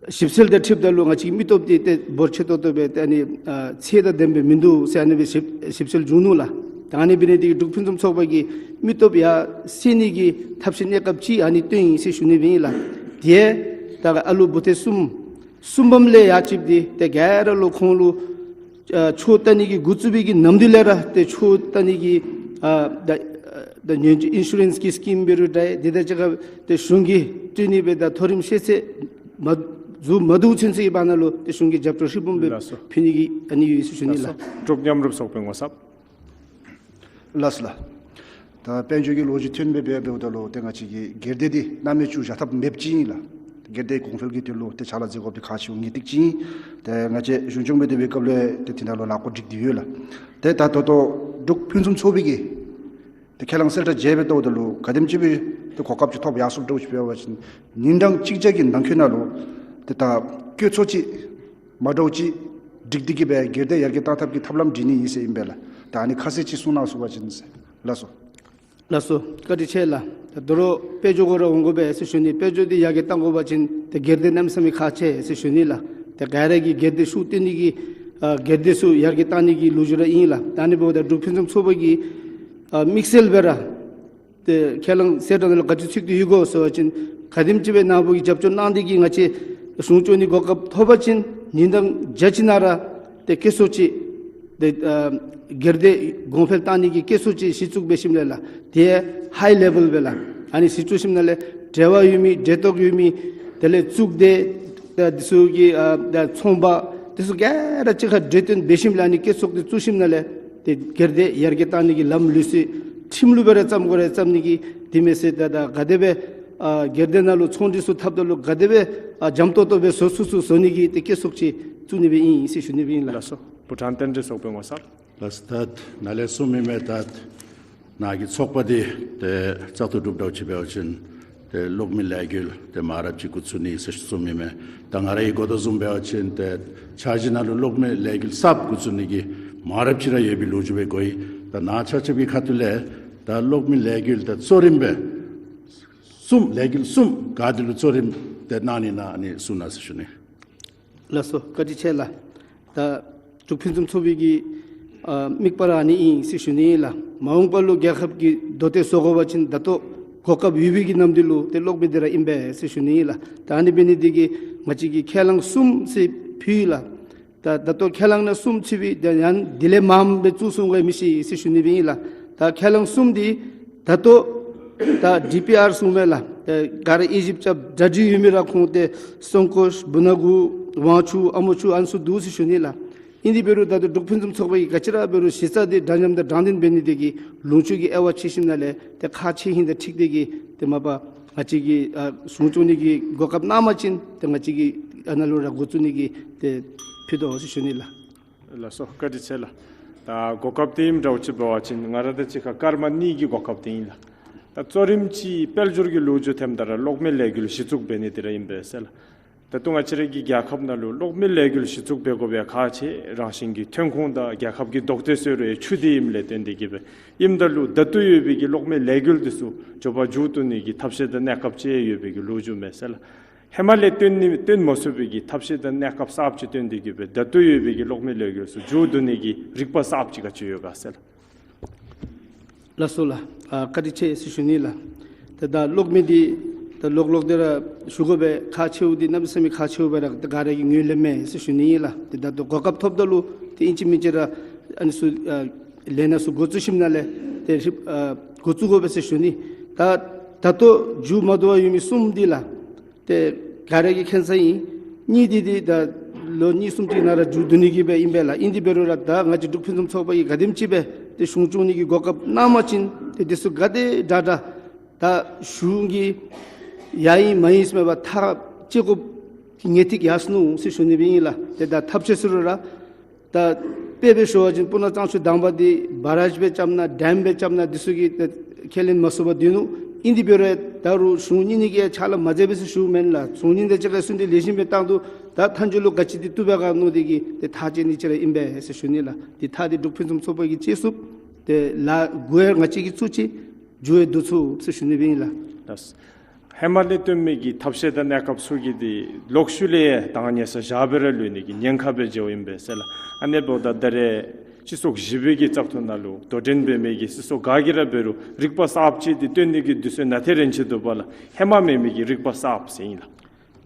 ཞིབ་འཚོལ་དང་འཁྲིལཝ་ད་ལུ་ང་བཅས་ཀྱི་མི་སྟོབས་འདི་ཏེ་འབོར་ཆེ་ཏོག་ཏོ་སྦེ་ཏེ་ཨ་ནི་ཨ་ཚད་དང་ལྡནམ་སྦེ་མིན་འདུག་ཟེར་ཨ་ནི་སྦེ་ཞིབ་ཞིབ་འཚོལ་བྱུང་ནུག་ལགས། ད་ཨ་ནི་འབད་ནི་འདི་གིས་འབྲུག་ཕུན་སུམ་ཚོགས་པ་གིས་མི་སྟོབས་ཡར་སེང་ནི་གི་ཐབས་ཤེས་གནས་སྐབས་ཅིག་ཨ་ནི་བཏོན་ཡི་ཟེར་ཞུ་ནི་སྦེ་ཨིན་ལགས། དེ་ད་ཨ་ལུ་བུ་ཐོན་གསུམ་གསུམ་པམ་ལས་ཡར་ཅིག་འདི་ཏེ་ག་ར་ལུ་ཁོང་ལུ་ཨ་ཆོས་བལྟ་ནི་གི་འགོ་བཙུགས་པའི་གི་ནམ་དུས་ལས་ར་ཏེ་ཆོས་བལྟ་ནི་གི་ཨ་ད་ཨ་ད་ཉེན་བཅོལ་ཨིན་ཤུ་རེནསི་གི་སི་ཀིམ་འབད་རུང་འདྲ་འདི་དང་གཅིག་ཁར་ཏེ་གཞུང་གིས་སྤྲོད་ནི་སྦེ་ད་མཐོ་རིམ་ཤེས་ཚད་མ་འཛུལ་མ་བཏུབ་ཚུན་ཚོད་ཀྱི་བར་ན་ལུ་ཏེ་གཞུང་གིས་རྒྱབ་སྐྱོར་ཧྲིལ་བུམ་སྦེ་ལགས་སོ། ཕུལ་ནི་གི་ཨ་ནི་ཡོད་ཟེར་ཞུ་ནི་ལགས། ལགས་སོ། འབྲུག་མཉམ་རུབ་ཚོགས་པའི་ངོ་ཚབ། ལགས་སོ་ལགས། ད་དཔལ་འབྱོར་གྱི་ལོ་རྒྱུས་ཐོན་སྦེ་འབདཝ་ད་ལུ་ཏེ་ང་བཅས་ཀྱི་སྒེར་སྡེ་འདི་སྣང་མེད་བཅུག་བཞག་ཐབས་མེདཔ་ཅིག་ཨིན་ལགས། སྒེར་སྡེ་གོང་འཕེལ་གྱི་དོན་ལུ་ཏེ་ཕྱག་ལཱ་མཛད་དགོཔ་འདི་ཁག་ཆེཝ་ངེས་ཏིག་ཅིག་ཨིན། ཏེ་ང་བཅས་གཞུང་སྐྱོང་སྦེ་སྡོད་པའི་སྐབས་ལས་ཏེ་དེ་ནང་ལུ་ལཱ་འགོ་སྒྲིག་སྟེ་ཡོད་ལགས། ཏེ་ད་ད་ལྟོ་འབྲུག་ཕུན་སུམ་ཚོགས་པའི་གི་ཏེ་ཁས་བླངས་གསལ་བསྒྲགས་མཇལ་སྦེ་བལྟཝ་ད་ལུ་ག་དེམ་ཅིག་སྦེ་ཏེ་གོ་སྐབས་ཅིག་ཐོབ་ཡར་སོངམ་འདྲཝ་ཅིག་འབད་བ་ཅིན་ཉིན་གྲངས་གཅིག་བརྒྱ་གི་ནང་འཁོད་ནང་ལུ་ཏེ་ད་བཀོད་ཚོགས་ཅིག་མ་འདྲཝ་ཅིག་སྒྲིག་སྟེ་གིས་སྦེ་སྒེར་སྡེ་ཡར་རྒྱས་བཏང་ཐབས་ཀྱི་ཐབས་ལམ་སྒྲིག་ནི་ཨིན་ཟེར་ཨིན་པས་ལགས། ད་ཨ་ནི་ཁ་གསལ་ཅིག་གསུང་གནང་ཚུགས་པ་ཅིན་ཟེར། ལགས་སོ། ལགས་སོ། བཀའ་དྲིན་ཆེ་ལགས། ད་དོ་རུང་དཔལ་འབྱོར་གུ་ར་འོང་དགོ་པས་ཟེར་ཞུ་ནི། དཔལ་འབྱོར་འདི་ཡར་རྒྱས་བཏང་དགོ་པ་ཅིན་ཏེ་སྒེར་སྡེ་གནམ་མེད་ས་མེད་ཁག་ཆེ་ཟེར་ཞུ་ནི་ལགས། ཏེ་ག་ར་གིས་སྒེར་སྡེ་ཤུགས་བཏོན་ནི་གི་ཨ་སྒེར་སྡེ་ཚུ་ཡར་རྒྱས་བཏང་ནི་གི་ལོ་རྒྱུས་ར་ཨིན་ལགས། ད་ཨ་ནི་འབདཝ་ད་འབྲུག་ཕུན་སུམ་ཚོགས་པ་གིས་ཨ་དམིགས་བསལ་སྦེ་ར་ཏེ་ཁས་བླངས་གསལ་བསྒྲགས་ནང་ལུ་ག་ཅི་ཚུད་དེ་ཡོད་གོ་ཟེར་བ་ཅིན་ག་དེམ་ཅིག་སྦེ་ནཱ་བུ་གིས་རྒྱབ་སྐྱོར་གནང་སྟེ་གིས་ང་བཅས་གཞུང་སྐྱོང་ནི་གོ་སྐབས་ཐོབ་པ་ཅིན་ཉིན་གྲངས་བརྒྱ་ཅིག་ནང་ར་ཏེ་བཀོད་ཚོགས་ཅིག་ཏེ་ཨ་སྒེར་སྡེ་གོང་འཕེལ་བཏང་ནི་གི་བཀོད་ཚོགས་ཅིག་གཞི་བཙུགས་འབད་ཞིནམ་ལས་ལགས། ཏེ་ཧའི་ལེ་བཱལ་སྦེ་ལགས། ཨ་ནི་གཞི་བཙུགས་ཞིནམ་ལས་འབྲེལ་བ་ཡོད་མི་འབྲེལ་གཏོགས་ཡོད་མི་དེ་ལས་གཙུག་སྡེ་ད་འདི་ཚུ་གི་ཨ་ད་ཚོང་པ་འདི་ཚུ་ག་ར་གཅིག་ཁར་གྲོས་བསྟུན་འབད་ཞིནམ་ལས་ཨ་ནི་བཀོད་ཚོགས་འདི་བཙུགས་ཞིནམ་ལས་ཏེ་སྒེར་སྡེ་ཡར་རྒྱས་བཏང་ནི་གི་ལམ་ལུགས་སྲོལ་ཁྲིམས་ལུགས་སྦེ་ར་བརྩམ་དགོ་ར་བརྩམ་ནི་གི་དེ་མེན་ཟེར་ད་ད་ག་དེ་སྦེ་ཨ་སྒེར་སྡེ་ནང་ལུ་ཚོང་འབྲེལ་ཚུ་འཐབ་ད་ལུ་ག་དེ་སྦེ་ཨ་འཇམ་ཏོག་ཏོ་སྦེ་བཟོ་ཚུགས་ཚུགས་བཟོ་ནི་གི་ཏེ་བཀོད་ཚོགས་ཅིག་བཙུགས་ནི་སྦེ་ཨིན་ཟེར་ཞུ་ནི་སྦེ་ཨིན་ལགས། ལགས་སོ། བྷུ་ཊཱན་བསྟན་འཛིན་ཚོགས་པའི་ངོ་ཚབ། ལགས་སོ། ད་ནཱ་ལས་གསུངས་མི་མས། ད་ནཱ་གི་ཚོགས་པ་འདི་ཏེ་བཙག་འཐུ་གྲུབ་འདྲཝ་ཅིག་འབད་བ་ཅིན་ཏེ་གློག་མེ་ལས་འགུལ་ཏེ་མང་རབས་ཅིག་འགོ་བཙུགས་ནི་ཟེར་གསུངས་མི་མས། ད་ང་རའི་གོ་བརྡ་བཟུམ་འབད་བ་ཅིན་ཏེ་འཆར་གཞི་ནང་ལུ་གློག་མེ་ལས་འགུལ་གསརཔ་འགོ་བཙུགས་ནི་གི་མང་རབས་ཅིག་ར་ཡོད་པའི་ལོ་རྒྱུས་སྦེ་གོ་ཡི། ད་ནཱ་ཆ་ཁྱབ་ཀྱི་ཁ་ཐུག་ལས་ད་གློག་མེ་ལས་འགུལ་ད་གཙོ་རིམ་སྦེ་གསུམ་ལས་འགུལ་གསུམ་ག་འདི་ལུ་གཙོ་རིམ་ཏེ་གནང་ནི་ཨིན་ན་ཨ་ནི་གསུང་གནང་ཟེར་ཞུ་ནི། ལགས་སོ། བཀའ་དྲིན་ཆེ་ལགས། ད་འབྲུག་ཕུན་སུམ་ཚོགས་པའི་གི་ཨ་དམིགས་པ་ར་ཨ་ནི་ཨིན་ཟེར་ཞུ་ནི་ལགས། མ་འོངས་པ་ལུ་རྒྱལ་ཁབ་ཀྱི་དོན་དེ་བཟོ་དགོ་པ་ཅིན་ད་ལྟོ་གོ་སྐབས་ཡོད་པའི་གི་ནམ་དུས་ལུ་ཏེ་གློག་མེ་འདི་ར་ཨིན་པས་ཟེར་ཞུ་ནི་ལགས། ད་ཨ་ནི་འབད་ནི་འདི་གིས་ང་བཅས་ཀྱིས་ཁས་བླངས་གསུམ་ཟེར་ཕུལ་ཡི་ལགས། ད་ད་ལྟོ་ཁས་བླངས་ནང་གསུམ་ཚུད་པའི་ད་ཡང་དེ་ལས་མངམ་སྦེ་བཙུགས་སོང་ག་མི་ཤེས་ཟེར་ཞུ་ནི་སྦེ་ཨིན་ལགས། ད་ཁས་བླངས་གསུམ་འདི་ད་ལྟོ་ ད་ཌི་པི་ཨར་གསུངམ་མས་ལགས། ཨེ་ག་ར་དབྱེ་ཞིབ་རྐྱབ་གྲ་སྒྲིག་ཡོད་མི་ར་ཁོང་ཏེ་སྲུང་སྐྱོབ་སྦུག་ན་གུ་ཝང་ཆུ་ཨ་མོ་ཆུ་ཨ་ནི་ཚུ་འདུག་ཟེར་ཞུ་ནི་ལགས། ཨིན་དེ་འབད་རུང་ད་ལྟོ་འབྲུག་ཕུན་སུམ་ཚོགས་པ་གིས་ག་ཅི་ར་འབད་རུང་གཞི་རྩ་འདི་འདྲ་མཉམ་དང་དྲང་བདེན་འབད་ནི་དེ་གིས་ལུང་ཕྱོགས་ཀྱི་དབྱེ་བ་ཕྱེ་ཞིནམ་ལས་ཏེ་ཁག་ཆེ་ཧིང་དང་འཁྲིལ་ཏེ་གིས་ཏེ་མ་པ་ང་བཅས་ཀྱིས་ཨ་གཞུང་སྐྱོང་ནི་གི་གོ་སྐབས་གནང་པ་ཅིན་ཏེ་ང་བཅས་ཀྱིས་ཨ་ནཱ་ལུ་ར་འགོ་བཙུགས་ནི་གི་ཏེ་ཕུལ་དོ་ཟེར་ཞུ་ནི་ལགས། ལགས་སོ། བཀའ་དྲིན་ཆེ་ལགས། ད་གོ་སྐབས་དེ་ཨིནམ་འདྲཝ་ཅིག་འབད་བ་ཅིན་ང་ར་དང་གཅིག་ཁར་སྐར་མ་གཉིས་ཀྱི་གོ་སྐབས་དེ་ཨིན་ལགས། ད་གཙོ་རིམ་ཅིག་དཔལ་འབྱོར་གྱི་ལོ་རྒྱུས་ཐོནམ་ད་ར་གློག་མེ་ལས་འགུལ་གཞི་བཙུགས་འབད་ནི་དེ་ར་ཨིན་པས་ཟེར་ལགས། ད་ལྟོ་ང་བཅས་ར་གི་རྒྱལ་ཁབ་ནང་ལུ་གློག་མེ་ལས་འགུལ་གཞི་བཙུགས་འབད་དགོ་པའི་ཁག་ཆེ་རང་བཞིན་གྱི་ཐོན་ཁུངས་དང་རྒྱལ་ཁབ་ཀྱི་རྡོག་ཏོ་ཟེར་རུང་ཡང་ཆུ་དེ་ཨིནམ་ལས་བརྟེན་ཏེ་གིས་སྦེ་ཨིནམ་ད་ལུ་ད་ལྟོ་ཡོད་པའི་གི་གློག་མེ་ལས་འགུལ་དེ་ཚུ་མགྱོགས་པ་མཇུག་བསྡུ་ནི་གི་ཐབས་ཤེས་དང་གནས་སྐབས་ཅིག་ཡོད་པའི་གི་ལོ་རྒྱུས་མས་ཟེར་ལགས། ཧེ་མ་ལས་བཏོན་ནི་བཏོན་མ་ཚུགས་པའི་གི་ཐབས་ཤེས་དང་གནས་སྐབས་གསརཔ་ཅིག་བཏོན་ཏེ་གིས་སྦེ་ད་ལྟོ་ཡོད་པའི་གི་གློག་མེ་ལས་འགུལ་ཚུ་མཇུག་བསྡུ་ནི་གི་རིག་པ་གསརཔ་ཅིག་ག་ཅི་ཡོད་ག་ཟེར་ལགས། ལགས་སོ་ལགས། ཨ་བཀའ་དྲིན་ཆེ་ཟེར་ཞུ་ནི་ལགས། ཏེ་ད་གློག་མེ་འདི་ད་ལོག་ལོག་སྟེ་ར་ཞུ་དགོ་པའི་ཁག་ཆེཝ་འདི་གནམ་མེད་ས་མེད་ཁག་ཆེཝ་སྦེ་ར་ད་ག་ར་གིས་ངོས་ལེནམ་མས་ཟེར་ཞུ་ནི་ཨིན་ལགས། ཏེ་ད་ལྟོ་གོ་སྐབས་ཐོབ་ད་ལུ་ཏེ་ཨིན་ཅི་མིན་ཅི་ར་ཨ་ནི་ཚུ་ཨ་ལས་སྣ་ཚུ་འགོ་བཙུགས་ཞིནམ་ལས་ཏེ་ཨ་འགོ་བཙུགས་དགོ་པས་ཟེར་ཞུ་ནི། ད་ད་ལྟོ་མཇུག་མ་བསྡུ་བར་ཡོད་མི་གསུམ་འདི་ལགས། ཏེ་ག་ར་གིས་མཁྱེན་ས་ཨིན། གཉིས་འདི་འདི་ད་ལོ་གཉིས་གསུམ་ཅིག་ནང་ར་མཇུག་བསྡུ་ནི་གི་སྦེ་ཨིན་པས་ལགས། ཨིན་དེ་འབད་རུང་ར་ད་ང་བཅས་འབྲུག་ཕུན་སུམ་ཚོགས་པ་གིས་ག་དེམ་ཅིག་སྦེ་ཏེ་གཞུང་སྐྱོང་ནི་གི་གོ་སྐབས་གནང་པ་ཅིན་ཏེ་དེ་ཚུ་ག་དེ་དྲག་དྲག་ད་གཞུང་གི་ཡ་ཨིན་མ་ཨིན་ཟེར་མེད་པར་ཐག་བཅད་དགོཔ་གི་ངེས་ཏིག་ཡར་སོ་ནུག་ཟེར་ཞུ་ནི་སྦེ་ཨིན་ལགས། ཏེ་ད་ཐབས་ཤེས་ཟེར་རུང་ར་ད་དཔེ་སྦེ་ཞུ་བ་ཅིན་སྤུ་ན་གཙང་ཆུ་དང་པ་འདི་བ་རཱཇ་སྦེ་རྐྱབ་ན་ཌེམ་སྦེ་རྐྱབ་ན་འདི་ཚུ་གིས་ཏེ་ཁས་ལེན་མ་ཚུགས་པར་སྡོད་ནུག། ཨིན་དེ་འབད་རུང་ད་རུང་གཞུང་གཉེར་ནི་གི་ཕྱག་ལཱ་མ་མཛད་པས་ཟེར་ཞུཝ་མེན་ལགས། གཞུང་གཉེར་དང་གཅིག་ཁར་བཟུང་སྟེ་ལེགས་ཤོམ་སྦེ་བཏང་དོ། ད་མཐའ་མཇུག་ལུ་ག་ཅི་འདི་བཏུབ་པས་ག་མནོ་སྟེ་གིས་ཏེ་ཐག་བཅད་ནི་ཅིག་ར་ཨིན་པས་ཟེར་ཞུ་ནི་ལགས། འདི་ཐག་འདི་འབྲུག་ཕུན་སུམ་ཚོགས་པ་གིས་བཅད་ཚུགས། ཏེ་ལཱ་འགོ་ཡང་ང་བཅས་ཀྱིས་བཙུགས་ཅི། མཇུག་ཡང་བསྡུ་ཚུགས་ཟེར་ཞུ་ནི་སྦེ་ཨིན་ལགས། ལགས། ཧེ་མ་ལས་བཏོན་མི་གི་ཐབས་ཤེས་དང་གནས་སྐབས་ཚུ་གི་འདི་ལོག་ཤུལ་ལས་ཡང་ད་ཉེ་ས་བཞག་སྦེ་ར་ལུས་ནི་གི་ཉེན་ཁ་སྦེ་འགྱོཝ་ཨིན་པས་ཟེར་ལགས། ཨ་ནི་འབདཝ་ད་ད་རེས་སྤྱི་ཚོགས་བཞི་པའི་གི་བཙག་འཐུ་ནང་ལུ་དོ་འགྲན་འབད་མི་གི་སྲིད་ཚོགས་ག་གིས་ར་འབད་རུང་རིག་པ་གསརཔ་ཅིག་འདི་བཏོན་ནི་གི་དུས་ཚོད་ནང་ཐེ་རན་ཆི་འདུག་པ་ལགས། ཧེ་མ་མེད་མི་གི་རིག་པ་གསརཔ་ཟེར་ཨིན་ལགས།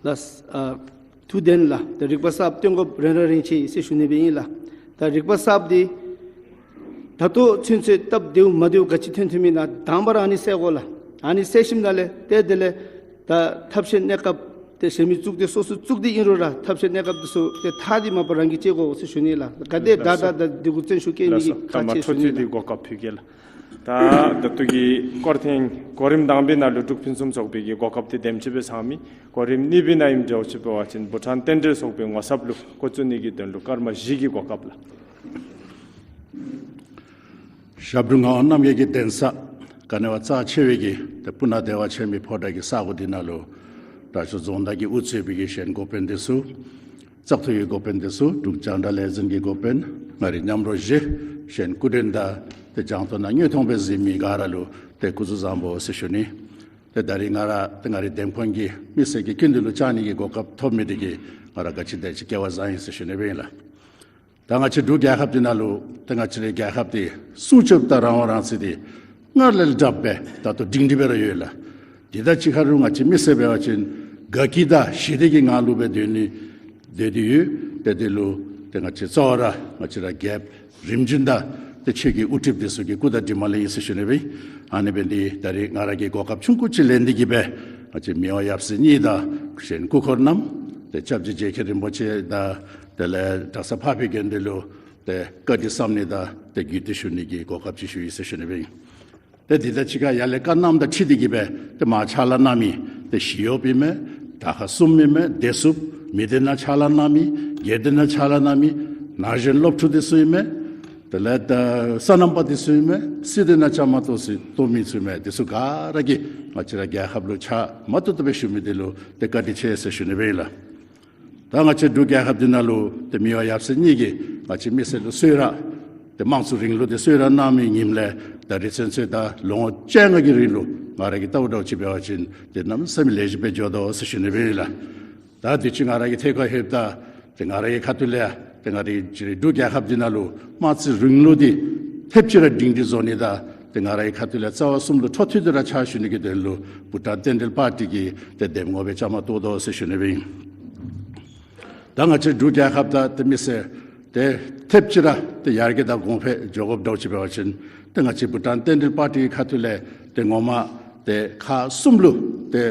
ལགས། ཨ་ཐུགས་བདེན་ལགས། ད་རིག་པ་གསརཔ་བཏོན་དགོཔ་རན་ར་རན་ཆི་ཟེར་ཞུ་ནི་སྦེ་ཨིན་ལགས། ད་རིག་པ་གསརཔ་འདི་ད་ལྟོ་ཚུན་ཚོད་སྟབས་བདེཝ་མ་བདེཝ་ག་ཅི་ཐོན་ཐོནམ་ཨིན་ན་དང་པ་ར་ཨ་ནི་སེལ་དགོ་ལགས། ཨ་ནི་སེལ་ཞིནམ་ལས་ཏེ་དེ་ལས་ད་ཐབས་ཤེས་གནས་སྐབས་ཏེ་གཞན་མི་བཙུགས་ཏེ་སོ་སོ་བཙུགས་ཏེ་ཨིན་རུང་ར་ཐབས་ཤེས་གནས་སྐབས་དེ་ཚུ་ཏེ་ཐག་འདི་མ་པ་རང་གིས་བཅད་དགོ་ཟེར་ཞུ་ནི་ལགས། ག་དེ་དྲག་དྲག་ད་འདི་གུ་བརྩོན་ཤུགས་བསྐྱེད་ནི་གི་ཁག་ཆེ་ཞུ་ནི་ལགས། ད་མ་འཕྲོ་མཐུད་དེ་གོ་སྐབས་ཕུལ་གེ་ལགས། ད་ད་ལྟོ་གི་སྐོར་ཐེངས་གོ་རིམ་དང་པའི་ནང་ལུ་འབྲུག་ཕུན་སུམ་ཚོགས་པའི་གི་གོ་སྐབས་འདི་དེམ་ཅིག་སྦེ་ཚང་མི། གོ་རིམ་གཉིས་པའི་ནང་ཨིནམ་འདྲཝ་ཅིག་འབད་བ་ཅིན་བྷུ་ཊཱན་རྟེན་འབྲེལ་ཚོགས་པའི་ངོ་ཚབ་ལུ་འགོ་བཙུགས་ནི་གི་དོན་ལུ་སྐར་མ་བཞི་གི་གོ་སྐབས་ལགས། ཞབས་དྲུང་ངག་དབང་རྣམ་རྒྱལ་གྱི་གདན་ས་ག་ནི་བ་རྩ་ཆེ་བའི་གི་ཏེ་སྤུ་ན་བདེ་བ་ཆེན་མོའི་ཕོ་བྲང་གི་ས་གོ་འདི་ནང་ལུ་དྲག་ཤོས་རྫོང་བདག་གིས་དབུ་གཙོས་པའི་གི་གཞན་འགོ་དཔོན་འདི་ཚུ། བཙག་འཐུའི་འགོ་དཔོན་འདི་ཚུ། འབྲུག་རྒྱང་བསྒྲགས་ལས་འཛིན་གྱི་འགོ་དཔོན། ང་རའི་མཉམ་རོགས་བཞི། གཞན་སྐུ་མགྲོན་དང་ཏེ་རྒྱང་མཐོང་ནང་དངོས་མཐོང་སྦེ་གཟིགས་མི་ག་ར་ལུ་ཏེ་སྐུ་གཟུགས་བཟང་པོ་ཟེར་ཞུ་ནི། ཏེ་ད་རིས་ང་ར་ཏེ་ང་རའི་འདེམས་ཁོངས་ཀྱི་མི་སེར་གྱི་སྐུ་མདུན་ལུ་བཅར་ནི་གི་གོ་སྐབས་ཐོབ་མི་འདི་གིས་ང་ར་ག་ཅི་དེ་ཅིག་སྐལ་བ་བཟང་ཡི་ཟེར་ཞུ་ནི་སྦེ་ཨིན་ལགས། ད་ང་བཅས་འབྲུག་རྒྱལ་ཁབ་འདི་ནང་ལུ་ཏེ་ང་བཅས་རའི་རྒྱལ་ཁབ་འདི་སྲུང་སྐྱོབ་དང་རང་དབང་རང་བཙན་འདི་སྔར་ལས་དྲགཔ་སྦེ་ད་ལྟོ་སྒྲིང་སྒྲི་སྦེ་ར་ཡོད་ལགས། དེ་དང་གཅིག་ཁར་ལུ་ང་བཅས་མི་སེར་འབད་བ་ཅིན་དགའ་སྐྱིད་དང་ཞི་བདེ་གི་ངང་ལུ་སྦེ་སྡོད་ནི་སྡོད་དེ་ཡོད། ཏེ་དེ་ལུ་ཏེ་ང་བཅས་གཙོ་བོ་ར་ང་བཅས་ར་རྒྱལཔོ་རིམ་བྱོན་དང་ཏེ་ཆོས་ཀྱི་དབུ་ཁྲིདཔ་འདི་ཚུ་གི་སྐུ་དང་གྲིབ་མ་ལས་ཨིན་ཟེར་ཞུ་ནི་སྦེ། ཨ་ནི་འབད་ནི་འདི་ད་རིས་ང་ར་གིས་གོ་སྐབས་ཆུང་ཀུ་ཅིག་ལེན་ཏེ་གིས་སྦེ་ང་བཅས་མི་དབང་ཡབ་སྲས་གཉིས་དང་གཞན་སྐུ་འཁོར་རྣམས་ཏེ་སྐྱབས་རྗེ་རྗེ་མཁན་རིན་པོ་ཆེ་དང་དེ་ལས་གྲྭ་ཚང་འཕགས་པའི་དགེ་འདུན་ལུ་ཏེ་བཀའ་དྲིན་བསམ་ནི་དང་ཏེ་གུས་བཏུད་ཞུ་ནི་གི་གོ་སྐབས་ཅིག་ཞུ་ཡི་ཟེར་ཞུ་ནི་སྦེ་ཨིན། ཏེ་འདི་དང་གཅིག་ཁར་ཡར་ལས་བཀའ་གནངམ་དང་འཁྲིལ་ཏེ་གིས་སྦེ་ཏེ་མར་ཕྱག་ལཱ་གནང་མི་ཏེ་ཞི་གཡོགཔ་ཨིན་མས། དྲག་ཁག་གསུམ་ཨིན་མས། བདེ་སྲུངཔ། མི་སྡེ་ནང་ཕྱག་ལཱ་གནང་མི། སྒེར་སྡེ་ནང་ཕྱག་ལཱ་གནང་མི། ན་གཞོན་སློབ་ཕྲུག་འདི་ཚུ་ཨིན་མས། དེ་ལས་ད་སོ་ནམ་པ་འདི་ཚུ་ཨིན་མས། སྲིད་དོན་ནང་བཅའ་མར་གཏོགས་སྲིད་གཏོགས་མི་ཚུ་ཨིན་མས། འདི་ཚུ་ག་ར་གིས་ང་བཅས་ར་རྒྱལ་ཁབ་ལུ་ཕྱག་མ་ཐུབ་ཐུབ་སྦེ་ཞུ་མི་འདི་ལུ་ཏེ་བཀའ་དྲིན་ཆེ་ཟེར་ཞུ་ནི་སྦེ་ཨིན་ལགས། ད་ང་བཅས་འབྲུག་རྒྱལ་ཁབ་འདི་ནང་ལུ་ཏེ་མི་དབང་ཡབ་སྲས་གཉིས་ཀྱིས་ང་བཅས་མི་སེར་ལུ་གསོལ་རས་ཏེ་དམངས་གཙོའི་རིང་ལུགས་འདི་གསོལ་རས་གནང་མི་ཉིནམ་ལས་ད་རིས་ཚུན་ཚོད་ད་ལོ་ངོ་བཅོ་ལྔ་གི་རིང་ལུ་ང་ར་གིས་བལྟཝ་འདྲཝ་ཅིག་འབད་བ་ཅིན་ཏེ་གནམ་མེད་ས་མེད་ལེགས་ཤོམ་སྦེ་འགྱོ་དོ་ཟེར་ཞུ་ནི་སྦེ་ཨིན་ལགས། ད་དུས་ཅི་ང་ར་གིས་ཐད་ཀར་ལྷོདཔ་ད་ཏེ་ང་རའི་ཁ་ཐུག་ལས་ཏེ་ང་རའི་འབྲུག་རྒྱལ་ཁབ་འདི་ནང་ལུ་དམངས་གཙོའི་རིང་ལུགས་འདི་ཐེབས་ཅིག་ར་སྒྲིང་སྒྲི་བཟོ་ནི་དང་ཏེ་ང་རའི་ཁ་ཐུག་ལས་རྩ་བ་གསུམ་ལུ་འཕྲོ་མཐུད་དེ་ར་ཕྱག་ཞུ་ནི་གི་དོན་ལུ་བྷུ་ཊཱན་རྟེན་འབྲེལ་པར་ཊི་གི་ཏེ་འདེམས་ངོ་སྦེ་བཅའ་མར་གཏོགས་དོ་ཟེར་ཞུ་ནི་སྦེ་ཨིན། ད་ང་བཅས་འབྲུག་རྒྱལ་ཁབ་དང་ཏེ་མི་སེར་ཏེ་ཐེབས་ཅིག་ར་ཏེ་ཡར་རྒྱས་དང་གོང་འཕེལ་འགྱོ་དགོཔ་འདྲཝ་ཅིག་འབད་བ་ཅིན་ཏེ་ང་བཅས་བྷུ་ཊཱན་རྟེན་འབྲེལ་པར་ཊི་གི་ཁ་ཐུག་ལས་ཏེ་ངོ་མ་ ཏེ་ཁག་གསུམ་ལུ་ཏེ་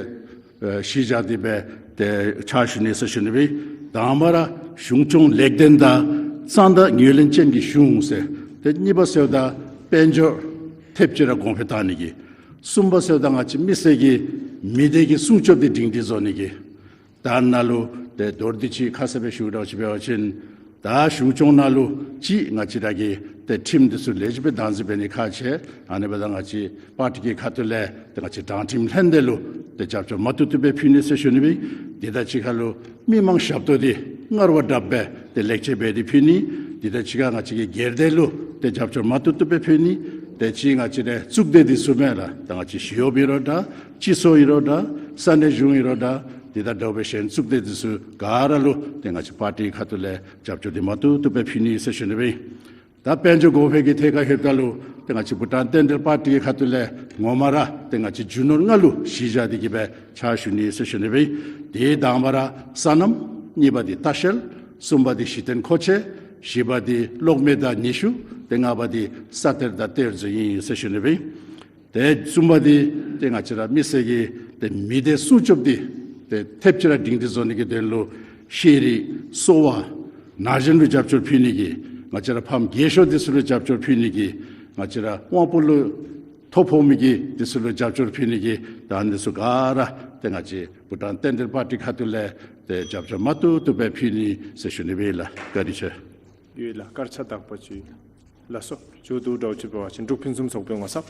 ཨེ་གཞི་བཞག་སྟེ་སྦེ་ཏེ་ཕྱག་ཞུ་ནི་ཟེར་ཞུ་ནི་སྦེ། དང་པ་ར་གཞུང་སྐྱོང་ལེགས་ལྡན་དང་གཙང་དག་ངོས་ལེན་ཅན་གྱི་གཞུང་ཟེར། ཏེ་གཉིས་པ་ཟེརཝ་ད་དཔལ་འབྱོར་ཐེབས་ཅིག་ར་གོང་འཕེལ་གཏང་ནི་གི། གསུམ་པ་ཟེརཝ་ད་ང་བཅས་མི་སེར་གྱི་མི་སྡེ་གི་སྲུང་སྐྱོབ་འདི་སྒྲིང་སྒྲི་བཟོ་ནི་གི། ད་ནཱ་ལུ་ཏེ་མདོར་བསྡུས་ཅིག་ཁ་གསལ་སྦེ་ཞུ་དགོཔ་ཅིག་འབད་བ་ཅིན་ད་གཞུང་སྐྱོང་ནང་ལུ་ཅིག་ང་བཅས་ར་གི་ཏེ་ཁྲིམས་འདི་ཚུ་ལེགས་ཤོམ་སྦེ་བདག་འཛིན་འབད་ནི་ཁག་ཆེ། ཨ་ནི་འབདཝ་ད་ང་བཅས་པར་ཊི་གི་ཁ་ཐུག་ལས་ཏེ་ང་བཅས་དྲང་ཁྲིམས་ལྷན་སྡེ་ལུ་ཏེ་རྒྱབ་སྐྱོར་མ་བཏུབ་བཏུབ་སྦེ་ཕུལ་ནི་ཟེར་ཞུ་ནི་སྦེ། དེ་དང་གཅིག་ཁར་ལུ་མི་མང་ཞབས་ཏོག་འདི་སྔར་བ་དྲགཔ་སྦེ་ཏེ་ལེགས་བཅོས་འབད་དེ་ཕུལ་ནི། དེ་དང་གཅིག་ཁར་ང་བཅས་ཀྱི་སྒེར་སྡེ་ལུ་ཏེ་རྒྱབ་སྐྱོར་མ་བཏུབ་བཏུབ་སྦེ་ཕུལ་ནི། ཏེ་ཅིག་ང་བཅས་རའི་གཙུག་སྡེ་འདི་ཚུ་མས་ལགས། ད་ང་བཅས་ཞི་གཡོགཔ་ཨིན་རུང་འདྲ། སྤྱི་ཚོགས་ཨིན་རུང་འདྲ། ས་གནས་གཞུང་ཨིན་རུང་འདྲ། དེ་དང་འདྲཝ་སྦེ་གཞན་གཙུག་སྡེ་འདི་ཚུ་ག་ར་ལུ་ཏེ་ང་བཅས་པར་ཊི་ཁ་ཐུག་ལས་རྒྱབ་སྐྱོར་འདི་མ་བཏུབ་བཏུབ་སྦེ་ཕུལ་ནི་ཟེར་ཞུ་ནི་སྦེ། ད་དཔལ་འབྱོར་གོང་འཕེལ་གྱི་ཐད་ཁར་ལྷོདཔ་ད་ལུ་ཏེ་ང་བཅས་བྷུ་ཊཱན་བསྟན་འཕྲིན་པར་ཊི་གི་ཁ་ཐུག་ལས་ངོ་མ་ར་ཏེ་ང་བཅས་རྒྱུ་ནོར་ལྔ་ལུ་གཞི་བཞག་སྟེ་གི་སྦེ་ཕྱག་ཞུ་ནི་ཟེར་ཞུ་ནི་སྦེ། དེ་དང་པ་ར་སོ་ནམ། གཉིས་པ་འདི་ལྟ་བཤལ། གསུམ་པ་འདི་གཞི་རྟེན་མཁོ་ཆས། བཞི་པ་འདི་གློག་མེ་དང་ནུས་ཤུགས། ཏེ་ལྔ་པ་འདི་ས་གཏེར་དང་གཏེར་མཛོད་ཨིན་ཟེར་ཞུ་ནི་སྦེ། ཏེ་གསུམ་པ་འདི་ཏེ་ང་བཅས་ར་མི་སེར་གྱི་ཏེ་མི་སྡེ་སྲུང་སྐྱོབ་འདི་ཏེ་ཐེབས་ཅིག་ར་སྒྲིང་སྒྲི་བཟོ་ནི་གི་དོན་ལུ་ཤེས་རིག་གསོ་བ་ན་གཞོན་ལུ་རྒྱབ་སྐྱོར་ཕུལ་ནི་གི། ང་བཅས་ར་ཕམ་རྒས་ཤོས་འདི་ཚུ་ལུ་རྒྱབ་སྐྱོར་ཕུལ་ནི་གི། ང་བཅས་ར་དབང་པོ་ལུ་ཐོ་ཕོག་མི་གི་འདི་ཚུ་ལུ་རྒྱབ་སྐྱོར་ཕུལ་ནི་གི། ད་འདི་ཚུ་ག་ར་ཏེ་ང་བཅས་བྷུ་ཊཱན་བསྟན་འཕྲིན་པར་ཊི་ཁ་ཐུག་ལས་ཏེ་རྒྱབ་སྐྱོར་མ་བཏུབ་བཏུབ་སྦེ་ཕུལ་ནི་ཟེར་ཞུ་ནི་སྦེ་ལགས། བཀའ་དྲིན་ཆེ། ཡོད་ལགས། སྐར་ཆ་དག་པ་ཅིག། ལགས་སོ། མཇུག་བསྡུ་འདྲཝ་ཅིག་འབད་བ་ཅིན་འབྲུག་ཕུན་སུམ་ཚོགས་པའི་ངོ་ཚབ།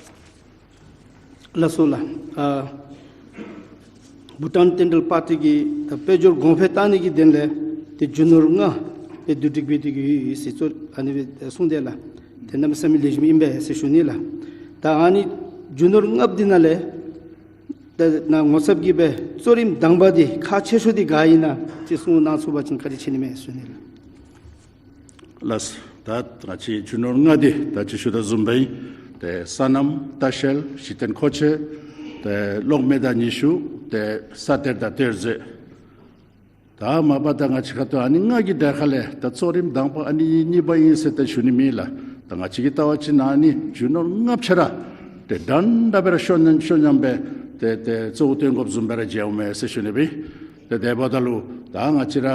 ལགས་སོ་ལགས། ཨ་བྷུ་ཊཱན་བསྟན་འཕྲིན་པར་ཊི་གིས་ད་དཔལ་འབྱོར་གོང་འཕེལ་གཏང་ནི་གི་དོན་ལས་ཏེ་རྒྱུ་ནོར་ལྔ་ཏེ་བསྡུ་སྒྲིག་འབད་དེ་གི་ཡོད་ཟེར་གཙོ་ཨ་ནི་སྦེ་གསུངས་ཏེ་ལགས། ཏེ་གནམ་མེད་ས་མེད་ལེགས་ཤོམ་ཨིན་པས་ཟེར་ཞུ་ནི་ལགས། ད་ཨ་ནི་རྒྱུ་ནོར་ལྔ་པོ་འདི་ནང་ལས་ད་ནཱ་ངོ་ཚབ་ཀྱིས་སྦེ་གཙོ་རིམ་དང་པ་འདི་ཁག་ཆེ་ཤོས་འདི་ག་ཨིན་ན་ཅིག་གསུང་གནང་ཚུགས་པ་ཅིན་བཀའ་དྲིན་ཆེ་ནི་མས་ཟེར་ཞུ་ནི་ལགས། ལགས། ད་ང་བཅས་རྒྱུ་ནོར་ལྔ་འདི་ད་ཅི་ཞུ་དོ་བཟུམ་སྦེ་ཨིན། ཏེ་སོ་ནམ་ལྟ་བཤལ་གཞི་རྟེན་མཁོ་ཆས་ཏེ་གློག་མེ་དང་ནུས་ཤུགས་ཏེ་ས་གཏེར་དང་གཏེར་མཛོད། ད་མ་པ་ད་ང་བཅས་ཁ་ཐུག་ཨ་ནི་ལྔ་གི་གྲས་ཁ་ལས་ད་གཙོ་རིམ་དང་པ་ཨ་ནི་གཉིས་པ་ཨིན་ཟེར་ད་ཞུ་ནི་མེད་ལགས། ད་ང་བཅས་ཀྱིས་བལྟ་བ་ཅིན་ཨ་ནི་རྒྱུ་ནོར་ལྔ་ཆ་ར་ཏེ་འདྲན་འདྲ་སྦེ་ར་ཤོ་ཉམས་ཤོ་ཉམས་སྦེ་ཏེ་ཏེ་གཙོ་བོ་སྟོན་དགོཔ་བཟུམ་སྦེ་ར་མཇལཝ་མས་ཟེར་ཞུ་ནི་སྦེ། ཏེ་དེ་འབདཝ་ད་ལུ་ད་ང་བཅས་ར་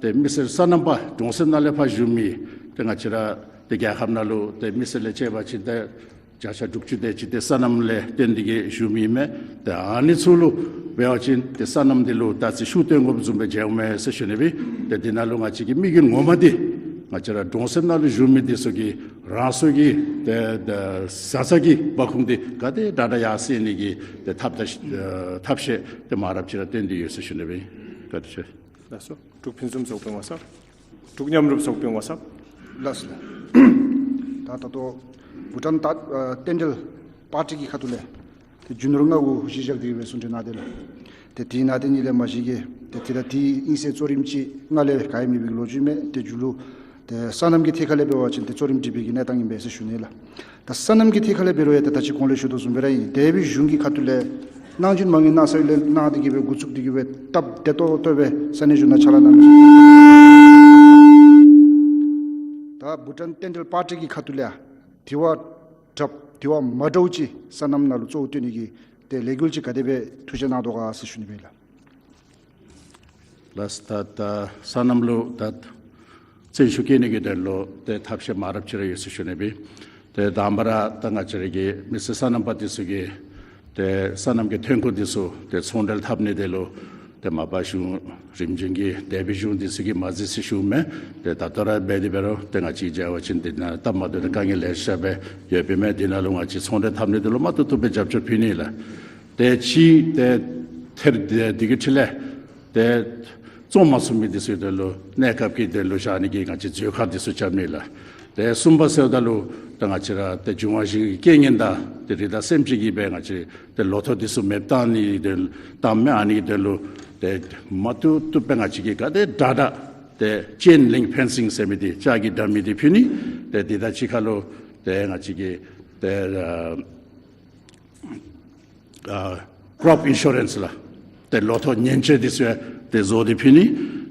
ཏེ་མི་སེར་སོ་ནམ་པ་གྲོང་གསེབ་ནང་ལས་ཕར་བཞུགས་མི་ཏེ་ང་བཅས་ར་ཏེ་རྒྱལ་ཁབ་ནང་ལུ་ཏེ་མི་སེར་ལས་བཅད་པ་ཅིན་ཏེ་བརྒྱ་ཆ་དྲུག་ཅུ་དེ་ཅིག་ཏེ་སོ་ནམ་ལས་བརྟེན་ཏེ་གི་བཞུགས་མི་མས། ཏེ་ཨ་ནི་ཚུ་ལུ་འབད་བ་ཅིན་ཏེ་སོ་ནམ་འདི་ལུ་ད་རྩིས་ཤུགས་བཏོན་དགོཔ་བཟུམ་སྦེ་མཇལཝ་མས་ཟེར་ཞུ་ནི་སྦེ། ཏེ་འདི་ནང་ལུ་ང་བཅས་ཀྱི་དམིགས་ཡུལ་ངོ་མ་འདི་ང་བཅས་ར་གྲོང་གསེབ་ནང་ལུ་བཞུགས་མི་འདི་ཚུ་གིས་རང་སོ་གི་ཏེ་ཏེ་བཟའ་ཚང་གི་འབབ་ཁུངས་འདི་ག་དེ་དྲག་དྲག་ཡར་སེང་ནི་གི་ཏེ་ཐབས་ད་ཨེ་ཐབས་ཤེས་ཏེ་མང་རབས་ཅིག་ར་བཏོན་ཏེ་ཡོད་ཟེར་ཞུ་ནི་སྦེ་ཨིན། བཀའ་དྲིན་ཆེ། ལགས་སོ། འབྲུག་ཕུན་སུམ་ཚོགས་པའི་ངོ་ཚབ། འབྲུག་མཉམ་རུབ་ཚོགས་པའི་ངོ་ཚབ། ལགས་སོ། ད་ད་ལྟོ་བྷུ་ཊཱན་ད་ཨ་བསྟན་འཕྲིན་པར་ཊི་གི་ཁ་ཐུག་ལས་ཏེ་རྒྱུ་ནོར་ལྔ་གུ་གཞི་བཞག་སྟེ་གི་སྦེ་གསུང་གྲོས་གནང་སྟེ་ལགས། ཏེ་དེ་ནང་ཏེ་ཨ་ནི་ལས་མ་གཞི་གི་ཏེ་ཏེ་ད་དེ་ཨིན་ཟེར་གཙོ་རིམ་ཅིག་ལྔ་ལས་ག་ཡང་མེད་པའི་ལོ་རྒྱུས་མས། ཏེ་མཇུག་ལུ་ཏེ་སོ་ནམ་གྱི་ཐད་ཁ་ལས་འབད་བ་ཅིན་ཏེ་གཙོ་རིམ་སྒྲིག་པའི་གི་གནས་སྟངས་ཨིན་པས་ཟེར་ཞུ་ནི་ལགས། ད་སོ་ནམ་གྱི་ཐད་ཁ་ལས་འབད་རུང་ཡང་ད་ད་ཅི་གོང་ལས་ཞུ་དོ་བཟུམ་སྦེ་ར་ཨིན། དེ་སྦེ་གཞུང་གི་ཁ་ཐུག་ལས་གནང་རྒྱུ་མ་ངེས་གནང་ས་ལས་གནང་སྟེ་གི་སྦེ་འགོ་བཙུགས་ཏེ་གི་སྦེ་སྟབས་བདེ་ཏོག་ཏོ་སྦེ་ས་གནས་གཞུང་ནང་ཕྱག་ལཱ་གནང་མི་ཚུ། ད་བྷུ་ཊཱན་བསྟན་འཕྲིན་པར་ཊི་གི་ཁ་ཐུག་ལས་དེ་བ་དྲགཔ་དེ་བ་མ་འདྲཝ་ཅིག་སོ་ནམ་ནང་ལུ་གཙོ་བོ་བཏོན་ནི་གི་ཏེ་ལས་འགུལ་ཅིག་ག་དེ་སྦེ་ཐུགས་བཞེད་གནང་དོ་ག་ཟེར་ཞུ་ནི་སྦེ་ལགས། ལགས། ད་ད་སོ་ནམ་ལུ་ད་བརྩོན་ཤུགས་བསྐྱེད་ནི་གི་དོན་ལུ་ཏེ་ཐབས་ཤེས་མང་རབས་ཅིག་ར་ཡོད་ཟེར་ཞུ་ནི་སྦེ། ཏེ་དང་པ་ར་ད་ང་བཅས་ར་གི་མི་སེར་སོ་ནམ་པ་འདི་ཚུ་གིས་ཏེ་སོ་ནམ་གྱི་ཐོན་ཁུངས་འདི་ཚུ་ཏེ་ཚོང་འབྲེལ་འཐབ་ནི་དེ་ལུ་ཏེ་མ་པ་གཞུང་རིམ་བྱོན་གྱི་དེ་སྦེ་གཞུང་འདི་ཚུ་གིས་མ་གཞི་ཟེར་ཞུཝ་མས། ཏེ་ད་ལྟོ་ར་འབད་དེ་འབད་རུང་ཏེ་ང་བཅས་མཇལ་བ་ཅིན་ཏེ་ནཱ་སྟབས་མ་བདེཝ་དང་དཀའ་ངལ་ལེ་ཤ་སྦེ་ཡོདཔ་ཨིན་མས། དེ་ནང་ལུ་ང་བཅས་ཚོང་འབྲེལ་འཐབ་ནི་དེ་ལུ་མ་བཏུབ་བཏུབ་སྦེ་རྒྱབ་སྐྱོར་ཕུལ་ནི་ལགས། ཏེ་ཅིག་ཏེ་ཐེར་འདི་འདི་གི་ཁྲི་ལས་ཏེ་བཙོང་མ་ཚུགས་མི་འདི་ཚུ་དོན་ལུ་གནས་སྐབས་ཀྱི་དོན་ལུ་བཞག་ནི་གི་ང་བཅས་མཛོད་ཁང་འདི་ཚུ་རྐྱབ་ནི་ལགས། ཏེ་གསུམ་པ་ཟེརཝ་ད་ལུ་ད་ང་བཅས་ར་ཏེ་འབྱུང་བ་བཞི་གི་རྐྱེན་ངན་དང་ཏེ་རི་དྭགས་སེམས་ཅན་གྱིས་སྦེ་ང་བཅས་ཏེ་ལོ་ཐོག་འདི་ཚུ་མེདཔ་བཏང་ནི་དོན་བཏངམ་མས། ཨ་ནི་གི་དོན་ལུ་ཏེ་མ་བཏུབ་བཏུབ་སྦེ་ང་བཅས་ཀྱིས་ག་དེ་དྲག་དྲག་ཏེ་ཅེན་ལིང་ཕེན་སིང་ཟེར་མི་འདི་ལྕགས་ཀྱི་འདྲ་མི་འདི་ཕུལ་ནི། ཏེ་འདི་དང་གཅིག་ཁར་ལུ་ཏེ་ང་བཅས་ཀྱིས་ཏེ་ཨ་ཨ་ཀྲོཔ་ཨིན་ཤོ་རེནསི་ལགས། ཏེ་ལོ་ཐོག་ཉེན་བཅོལ་འདི་ཚུ་ཏེ་བཟོ་སྟེ་ཕུལ་ནི།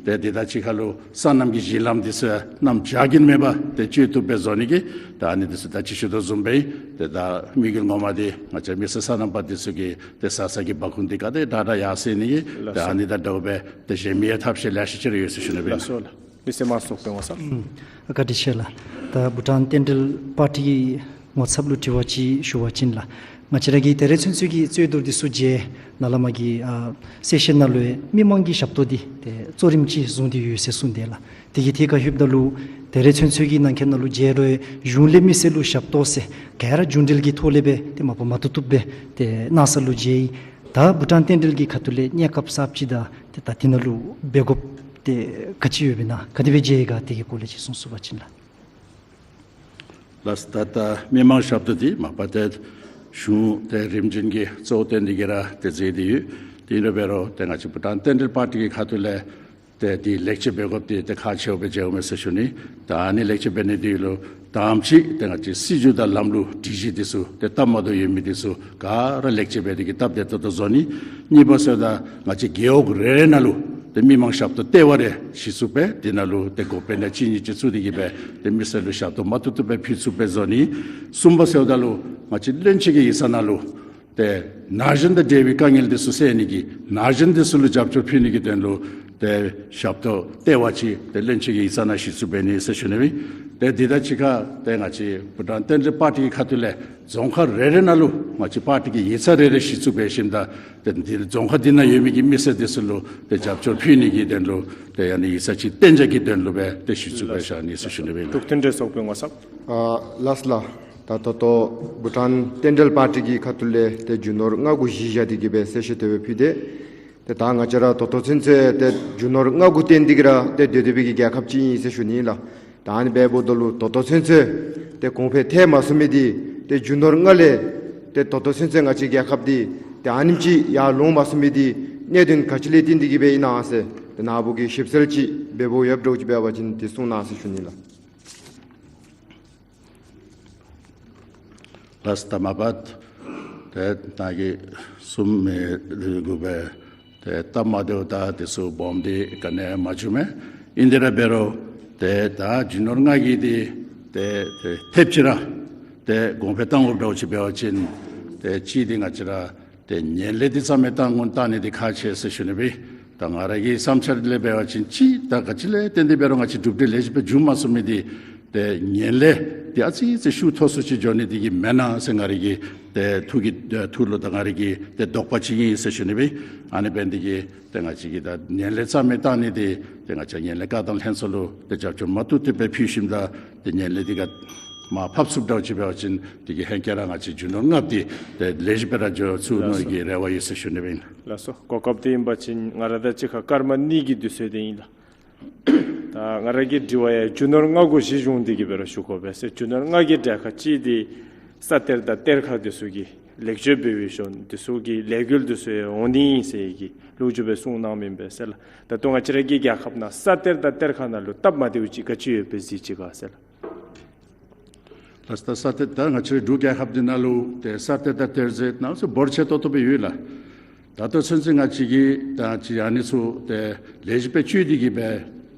ཏེ་དེ་དང་གཅིག་ཁར་ལུ་སོ་ནམ་གྱི་གཞི་ལམ་འདི་ཚུ་ཡང་གནམ་བྱཱར་གྱིན་མེད་པར་ཏེ་སྤྱོད་བཏུབ་སྦེ་བཟོ་ནི་གི་ད་ཨ་ནི་འདི་ཚུ་ད་ཅི་ཞུ་དོ་བཟུམ་སྦེ་ཏེ་ད་དམིགས་ཡུལ་ངོ་མ་འདི་ང་བཅས་མི་སེར་སོ་ནམ་པ་འདི་ཚུ་གི་ཏེ་བཟའ་ཚང་གི་འབབ་ཁུངས་འདི་ག་དེ་དྲག་དྲག་ཡར་སོང་ནི་གི་ཏེ་ཨ་ནི་དང་འདྲཝ་སྦེ་ཏེ་གཞན་མི་ཡང་ཐབས་ཤེས་ལེ་ཤ་ཅིག་ར་ཡོད་ཟེར་ཞུ་ནི་སྦེ་ཨིན་ལགས། ལགས་སོ་ལགས། མི་སེར་དམངས་གཙོ་དཔོན་ངོ་ས། ཨུམ། བཀའ་དྲིན་ཆེ་ལགས། ད་བྷུ་ཊཱན་རྟེན་འབྲེལ་པར་ཊི་གི་ངོ་ཚབ་ལུ་དྲི་བ་ཅིག་ཞུ་བ་ཅིན་ལགས། ང་བཅས་ར་གི་ད་རེས་ཚུན་ཚོད་ཀྱི་རྩོད་བསྡུར་འདི་ཚུ་མཇལ་ནཱ་ལས་མར་གྱི་ཨ་སེ་ཤཱན་ནང་ལུ་ཡང་མི་མང་གི་ཞབས་ཏོག་འདི་ཏེ་གཙོ་རིམ་ཅིག་བཟུང་སྟེ་ཡོད་ཟེར་གསུངས་དེས་ལགས། དེ་གིས་ཐད་ཁར་ལྷོདཔ་ད་ལུ་ད་རེས་ཚུན་ཚོད་ཀྱི་ནང་འཁོད་ནང་ལུ་མཇལ་རུང་གཞུང་ལས་མི་སེར་ལུ་ཞབས་ཏོག་ཟེར་ག་ར་རྒྱུན་འགྲུལ་གྱི་ཐོག་ལས་སྦེ་ཏེ་མ་པ་མ་བཏུབ་བཏུབ་སྦེ་ཏེ་གནང་ས་ལུ་མཇལ་ཡི། ད་བྷུ་ཊཱན་རྟེན་འབྲེལ་གྱི་ཁ་ཐུག་ལས་གནས་སྐབས་གསརཔ་ཅིག་དང་ཏེ་ད་འདི་ནང་ལུ་འབད་དགོཔ་འདི་ག་ཅི་ཡོདཔ་ཨིན་ན་ག་དེ་སྦེ་མཇལ་ཡི་ག་དེ་གི་སྐོར་ལས་ཅིག་གསུང་ཚུགས་པ་ཅིན་ལགས། ལགས། ད་ད་མི་མང་ཞབས་ཏོག་འདི་མ་པ་ཏེ་གཞུང་ཏེ་རིམ་བྱོན་གྱིས་གཙོ་བོ་བཏོན་ཏེ་གི་ར་ཏེ་མཛད་དེ་ཡོད། དེ་ཨིན་རུང་འབད་རུང་ཏེ་ང་བཅས་བྷུ་ཊཱན་རྟེན་འབྲེལ་པར་ཊི་གི་ཁ་ཐུག་ལས་ཏེ་འདི་ལེགས་བཅོས་འབད་དགོཔ་འདི་ཏེ་ཁག་ཆེཝ་སྦེ་མཇལཝ་མས་ཟེར་ཞུ་ནི། ད་ཨ་ནི་ལེགས་བཅོས་འབད་ནི་འདི་ལུ་དང་པ་ཅིག་ཏེ་ང་བཅས་སྲིད་བྱུས་དང་ལམ་ལུགས་སྒྲིག་གཞི་འདི་ཚུ་ཏེ་སྟབས་མ་བདེཝ་ཡོད་མི་འདི་ཚུ་ག་ར་ལེགས་བཅོས་འབད་དེ་གི་སྟབས་བདེ་ཏོག་ཏོ་བཟོ་ནི། གཉིས་པ་ཟེརཝ་ད་ང་བཅས་རྒེད་འོག་རེ་རེ་ནང་ལུ་ཏེ་མི་མང་ཞབས་ཏོག་ལྟེ་བ་རེ་གཞི་བཙུགས་སྦེ་འདི་ནང་ལུ་ཏེ་འགོ་དཔོན་ཡང་གཅིག་གཉིས་ཅིག་བཙུགས་ཏེ་གི་སྦེ་ཏེ་མི་སེར་ལུ་ཞབས་ཏོག་མ་བཏུབ་བཏུབ་སྦེ་ཕུལ་ཚུགསཔ་སྦེ་བཟོ་ནི། གསུམ་པ་ཟེརཝ་ད་ལུ་ང་བཅས་བློན་ཆེན་གྱི་ཡིག་ཚང་ནང་ལུ་ཏེ་ན་གཞོན་དང་འབྲེལ་བའི་དཀའ་ངལ་འདི་ཚུ་སེལ་ནི་གི་ན་གཞོན་འདི་ཚུ་ལུ་རྒྱབ་སྐྱོར་ཕུལ་ནི་གི་དོན་ལུ་ཏེ་ཞབས་ཏོག་ལྟེ་བ་ཅིག་ཏེ་བློན་ཆེན་གྱི་ཡིག་ཚང་ནང་གཞི་བཙུགས་འབད་ནི་ཟེར་ཞུ་ནི་སྦེ། ཏེ་འདི་དང་གཅིག་ཁར་ཏེ་ང་བཅས་བྷུ་ཊཱན་རྟེན་འབྲེལ་པར་ཊི་གི་ཁ་ཐུག་ལས་རྫོང་ཁག་རེ་རེ་ནང་ལུ་ང་བཅས་པར་ཊི་གི་ཡིག་ཚང་རེ་རེ་གཞི་བཙུགས་འབད་ཞིནམ་ད་ཏེ་འདི་རྫོང་ཁག་འདི་ནང་ཡོད་མི་གི་མི་སེར་འདི་ཚུ་ལུ་ཏེ་རྒྱབ་སྐྱོར་ཕུལ་ནི་གི་དོན་ལུ་ཏེ་ཨ་ནི་ཡིག་ཚང་ཅིག་གཏན་འཇགས་ཀྱི་དོན་ལུ་སྦེ་ཏེ་གཞི་བཙུགས་འབད་བཞག་ནི་ཟེར་ཞུ་ནི་སྦེ་ཨིན་ལགས། འབྲུག་བསྟན་འཛིན་ཚོགས་པའི་ངོ་ཚབ། ཨ་ལགས་ལགས། ད་ད་ལྟོ་བྷུ་ཊཱན་རྟེན་འབྲེལ་པར་ཊི་གི་ཁ་ཐུག་ལས་ཏེ་རྒྱུ་ནོར་ལྔ་དགུ་གཞི་བཞག་སྟེ་གི་སྦེ་གསལ་བཤད་དེ་སྦེ་ཕུལ་ཏེ། ཏེ་ད་ང་བཅས་ར་ད་ལྟོ་ཚུན་ཚོད་ཏེ་རྒྱུ་ནོར་ལྔ་དགུ་བརྟེན་ཏེ་གི་ར་ཏེ་སྡོད་སྡོད་པའི་གི་རྒྱལ་ཁབ་ཅིག་ཨིན་ཟེར་ཞུ་ནི་ལགས། ད་ཨ་ནི་འབདཝ་ད་ལུ་ད་ལྟོ་ཚུན་ཚོད་ཏེ་གོང་འཕེལ་ཐལ་མ་སོང་མི་འདི་ཏེ་རྒྱུ་ནོར་ལྔ་ལས་ཏེ་ད་ལྟོ་ཚུན་ཚོད་ང་བཅས་རྒྱལ་ཁབ་འདི་ཏེ་ཨ་ནེམ་ཅིག་ཡར་ལོང་མ་སོང་མི་འདི་གནད་དོན་ག་ཅི་ལས་བརྟེན་ཏེ་གི་སྦེ་ཨིན་ན་ཟེར་ཏེ་ནཱ་བུ་གིས་ཞིབ་འཚོལ་ཅིག་འབད་འབདཝ་ཡོདཔ་འདྲཝ་ཅིག་འབད་བ་ཅིན་ཏེ་གསུང་གནང་ཟེར་ཞུ་ནི་ལགས། ལགས། ད་མ་པ་ཏེ་ནཱ་གིས་གསུངས་མི་དགོ་པས། ཏེ་སྟབས་མ་བདེཝ་དང་དེ་ཚུ་སྦོམ་འདི་ག་ནི་ཡང་མ་བྱུང་མས། ཨིན་དེ་ར་འབད་རུང་ཏེ་ད་རྒྱུ་ནོར་ལྔ་གི་འདི་ཏེ་ཏེ་ཐེབས་ཅིག་ར་ཏེ་གོང་འཕེལ་བཏང་དགོཔ་འདྲཝ་ཅིག་འབད་བ་ཅིན་ཏེ་གཅིག་འདི་ང་བཅས་ར་ཏེ་ངན་ལྷད་འདི་རྩ་མེད་བཏང་དགོ་བཏང་ནི་འདི་ཁག་ཆེ་ཟེར་ཞུ་ནི་སྦེ། ད་ང་ར་གི་བསམ་འཆར་ལས་འབད་བ་ཅིན་གཅིག་ད་ག་ཅི་ལས་བརྟེན་ཏེ་འབད་རུང་ང་བཅས་གྲུབ་འབྲས་ལེགས་ཤོམ་སྦེ་འབྱུང་མ་ཚུགས་མི་འདི་ཏེ་ངན་ལྷད་འདི་ཨ་ཙི་ཙི་ཤུགས་མཐོ་སུ་ཅིག་འགྱོ་ནི་འདི་གིས་མེན་ན་ཟེར་ང་ར་གི་ཏེ་ཐུགས་ཀྱི་ཨེ་ཐུགས་ལུ་ད་ང་ར་གི་ཏེ་དོགས་པ་ཅིག་ཨིན་ཟེར་ཞུ་ནི་སྦེ། ཨ་ནི་འབད་ནི་འདི་གིས་ཏེ་ང་བཅས་ཀྱིས་ད་ངན་ལྷད་རྩ་མེད་བཏང་ནི་འདི་ཏེ་ང་བཅས་ངན་ལྷད་བཀག་སྡོམ་ལྷན་ཚོགས་ལུ་ཏེ་རྒྱབ་སྐྱོར་མ་བཏུབ་བཏུབ་སྦེ་ཕུལ་ཞིནམ་ད་ཏེ་ངན་ལྷད་འདི་ག་མར་ཕབ་ཚུགསཔ་འདྲཝ་ཅིག་འབད་བ་ཅིན་འདི་གིས་ཧེང་སྐལ་ར་ང་བཅས་རྒྱུ་ནོར་ལྔ་འདི་ཏེ་ལེགས་ཤོམ་སྦེ་ར་འགྱོ་ཚུགས་ནི་གི་རེ་བ་ཡོད་ཟེར་ཞུ་ནི་སྦེ་ཨིན། ལགས་སོ། གོ་སྐབས་འདི་ཨིན་པ་ཅིན་ང་ར་དང་གཅིག་ཁར་སྐར་མ་གཉིས་ཀྱི་དུས་ཚོད་འདི་ཨིན་ལགས། ད་ང་ར་གི་དྲི་བ་ཡང་རྒྱུ་ནོར་ལྔ་དགུ་གཞི་བཟུང་སྟེ་གི་སྦེ་ར་ཞུ་དགོ་པས་ཟེར། རྒྱུ་ནོར་ལྔ་གི་གྲས་ཁར་གཅིག་འདི་ས་གཏེར་དང་གཏེར་ཁ་འདི་ཚུ་གི་ལེགས་བཅོས་འབད་བའི་ཤུལ་འདི་ཚུ་གི་ལས་འགུལ་འདི་ཚུ་ཡང་འོང་ནི་ཨིན་ཟེར་གི་ལོ་རྒྱུས་སྦེ་གསུངས་གནང་མི་ཨིན་པས་ཟེར་ལགས། ད་ལྟོ་ང་བཅས་ར་གི་རྒྱལ་ཁབ་ནང་ས་གཏེར་དང་གཏེར་ཁ་ནང་ལུ་སྟབས་མ་བདེཝ་ཅིག་ག་ཅི་ཡོདཔ་སྦེ་གཟིགས་ཅི་ག་ཟེར་ལགས། ལགས། ད་ས་གཏེར་ད་ང་བཅས་ར་འབྲུག་རྒྱལ་ཁབ་འདི་ནང་ལུ་ཏེ་ས་གཏེར་དང་གཏེར་མཛོད་ནང་ཚུ་འབོར་ཆེ་ཏོག་ཏོ་སྦེ་ཡོད་ལགས། ད་ལྟོ་ཚུན་ཚོད་ང་བཅས་ཀྱིས་ད་ཅི་ཨ་ནི་ཚུ་ཏེ་ལེགས་ཤོམ་སྦེ་བཅོས་ཏེ་གི་སྦེ་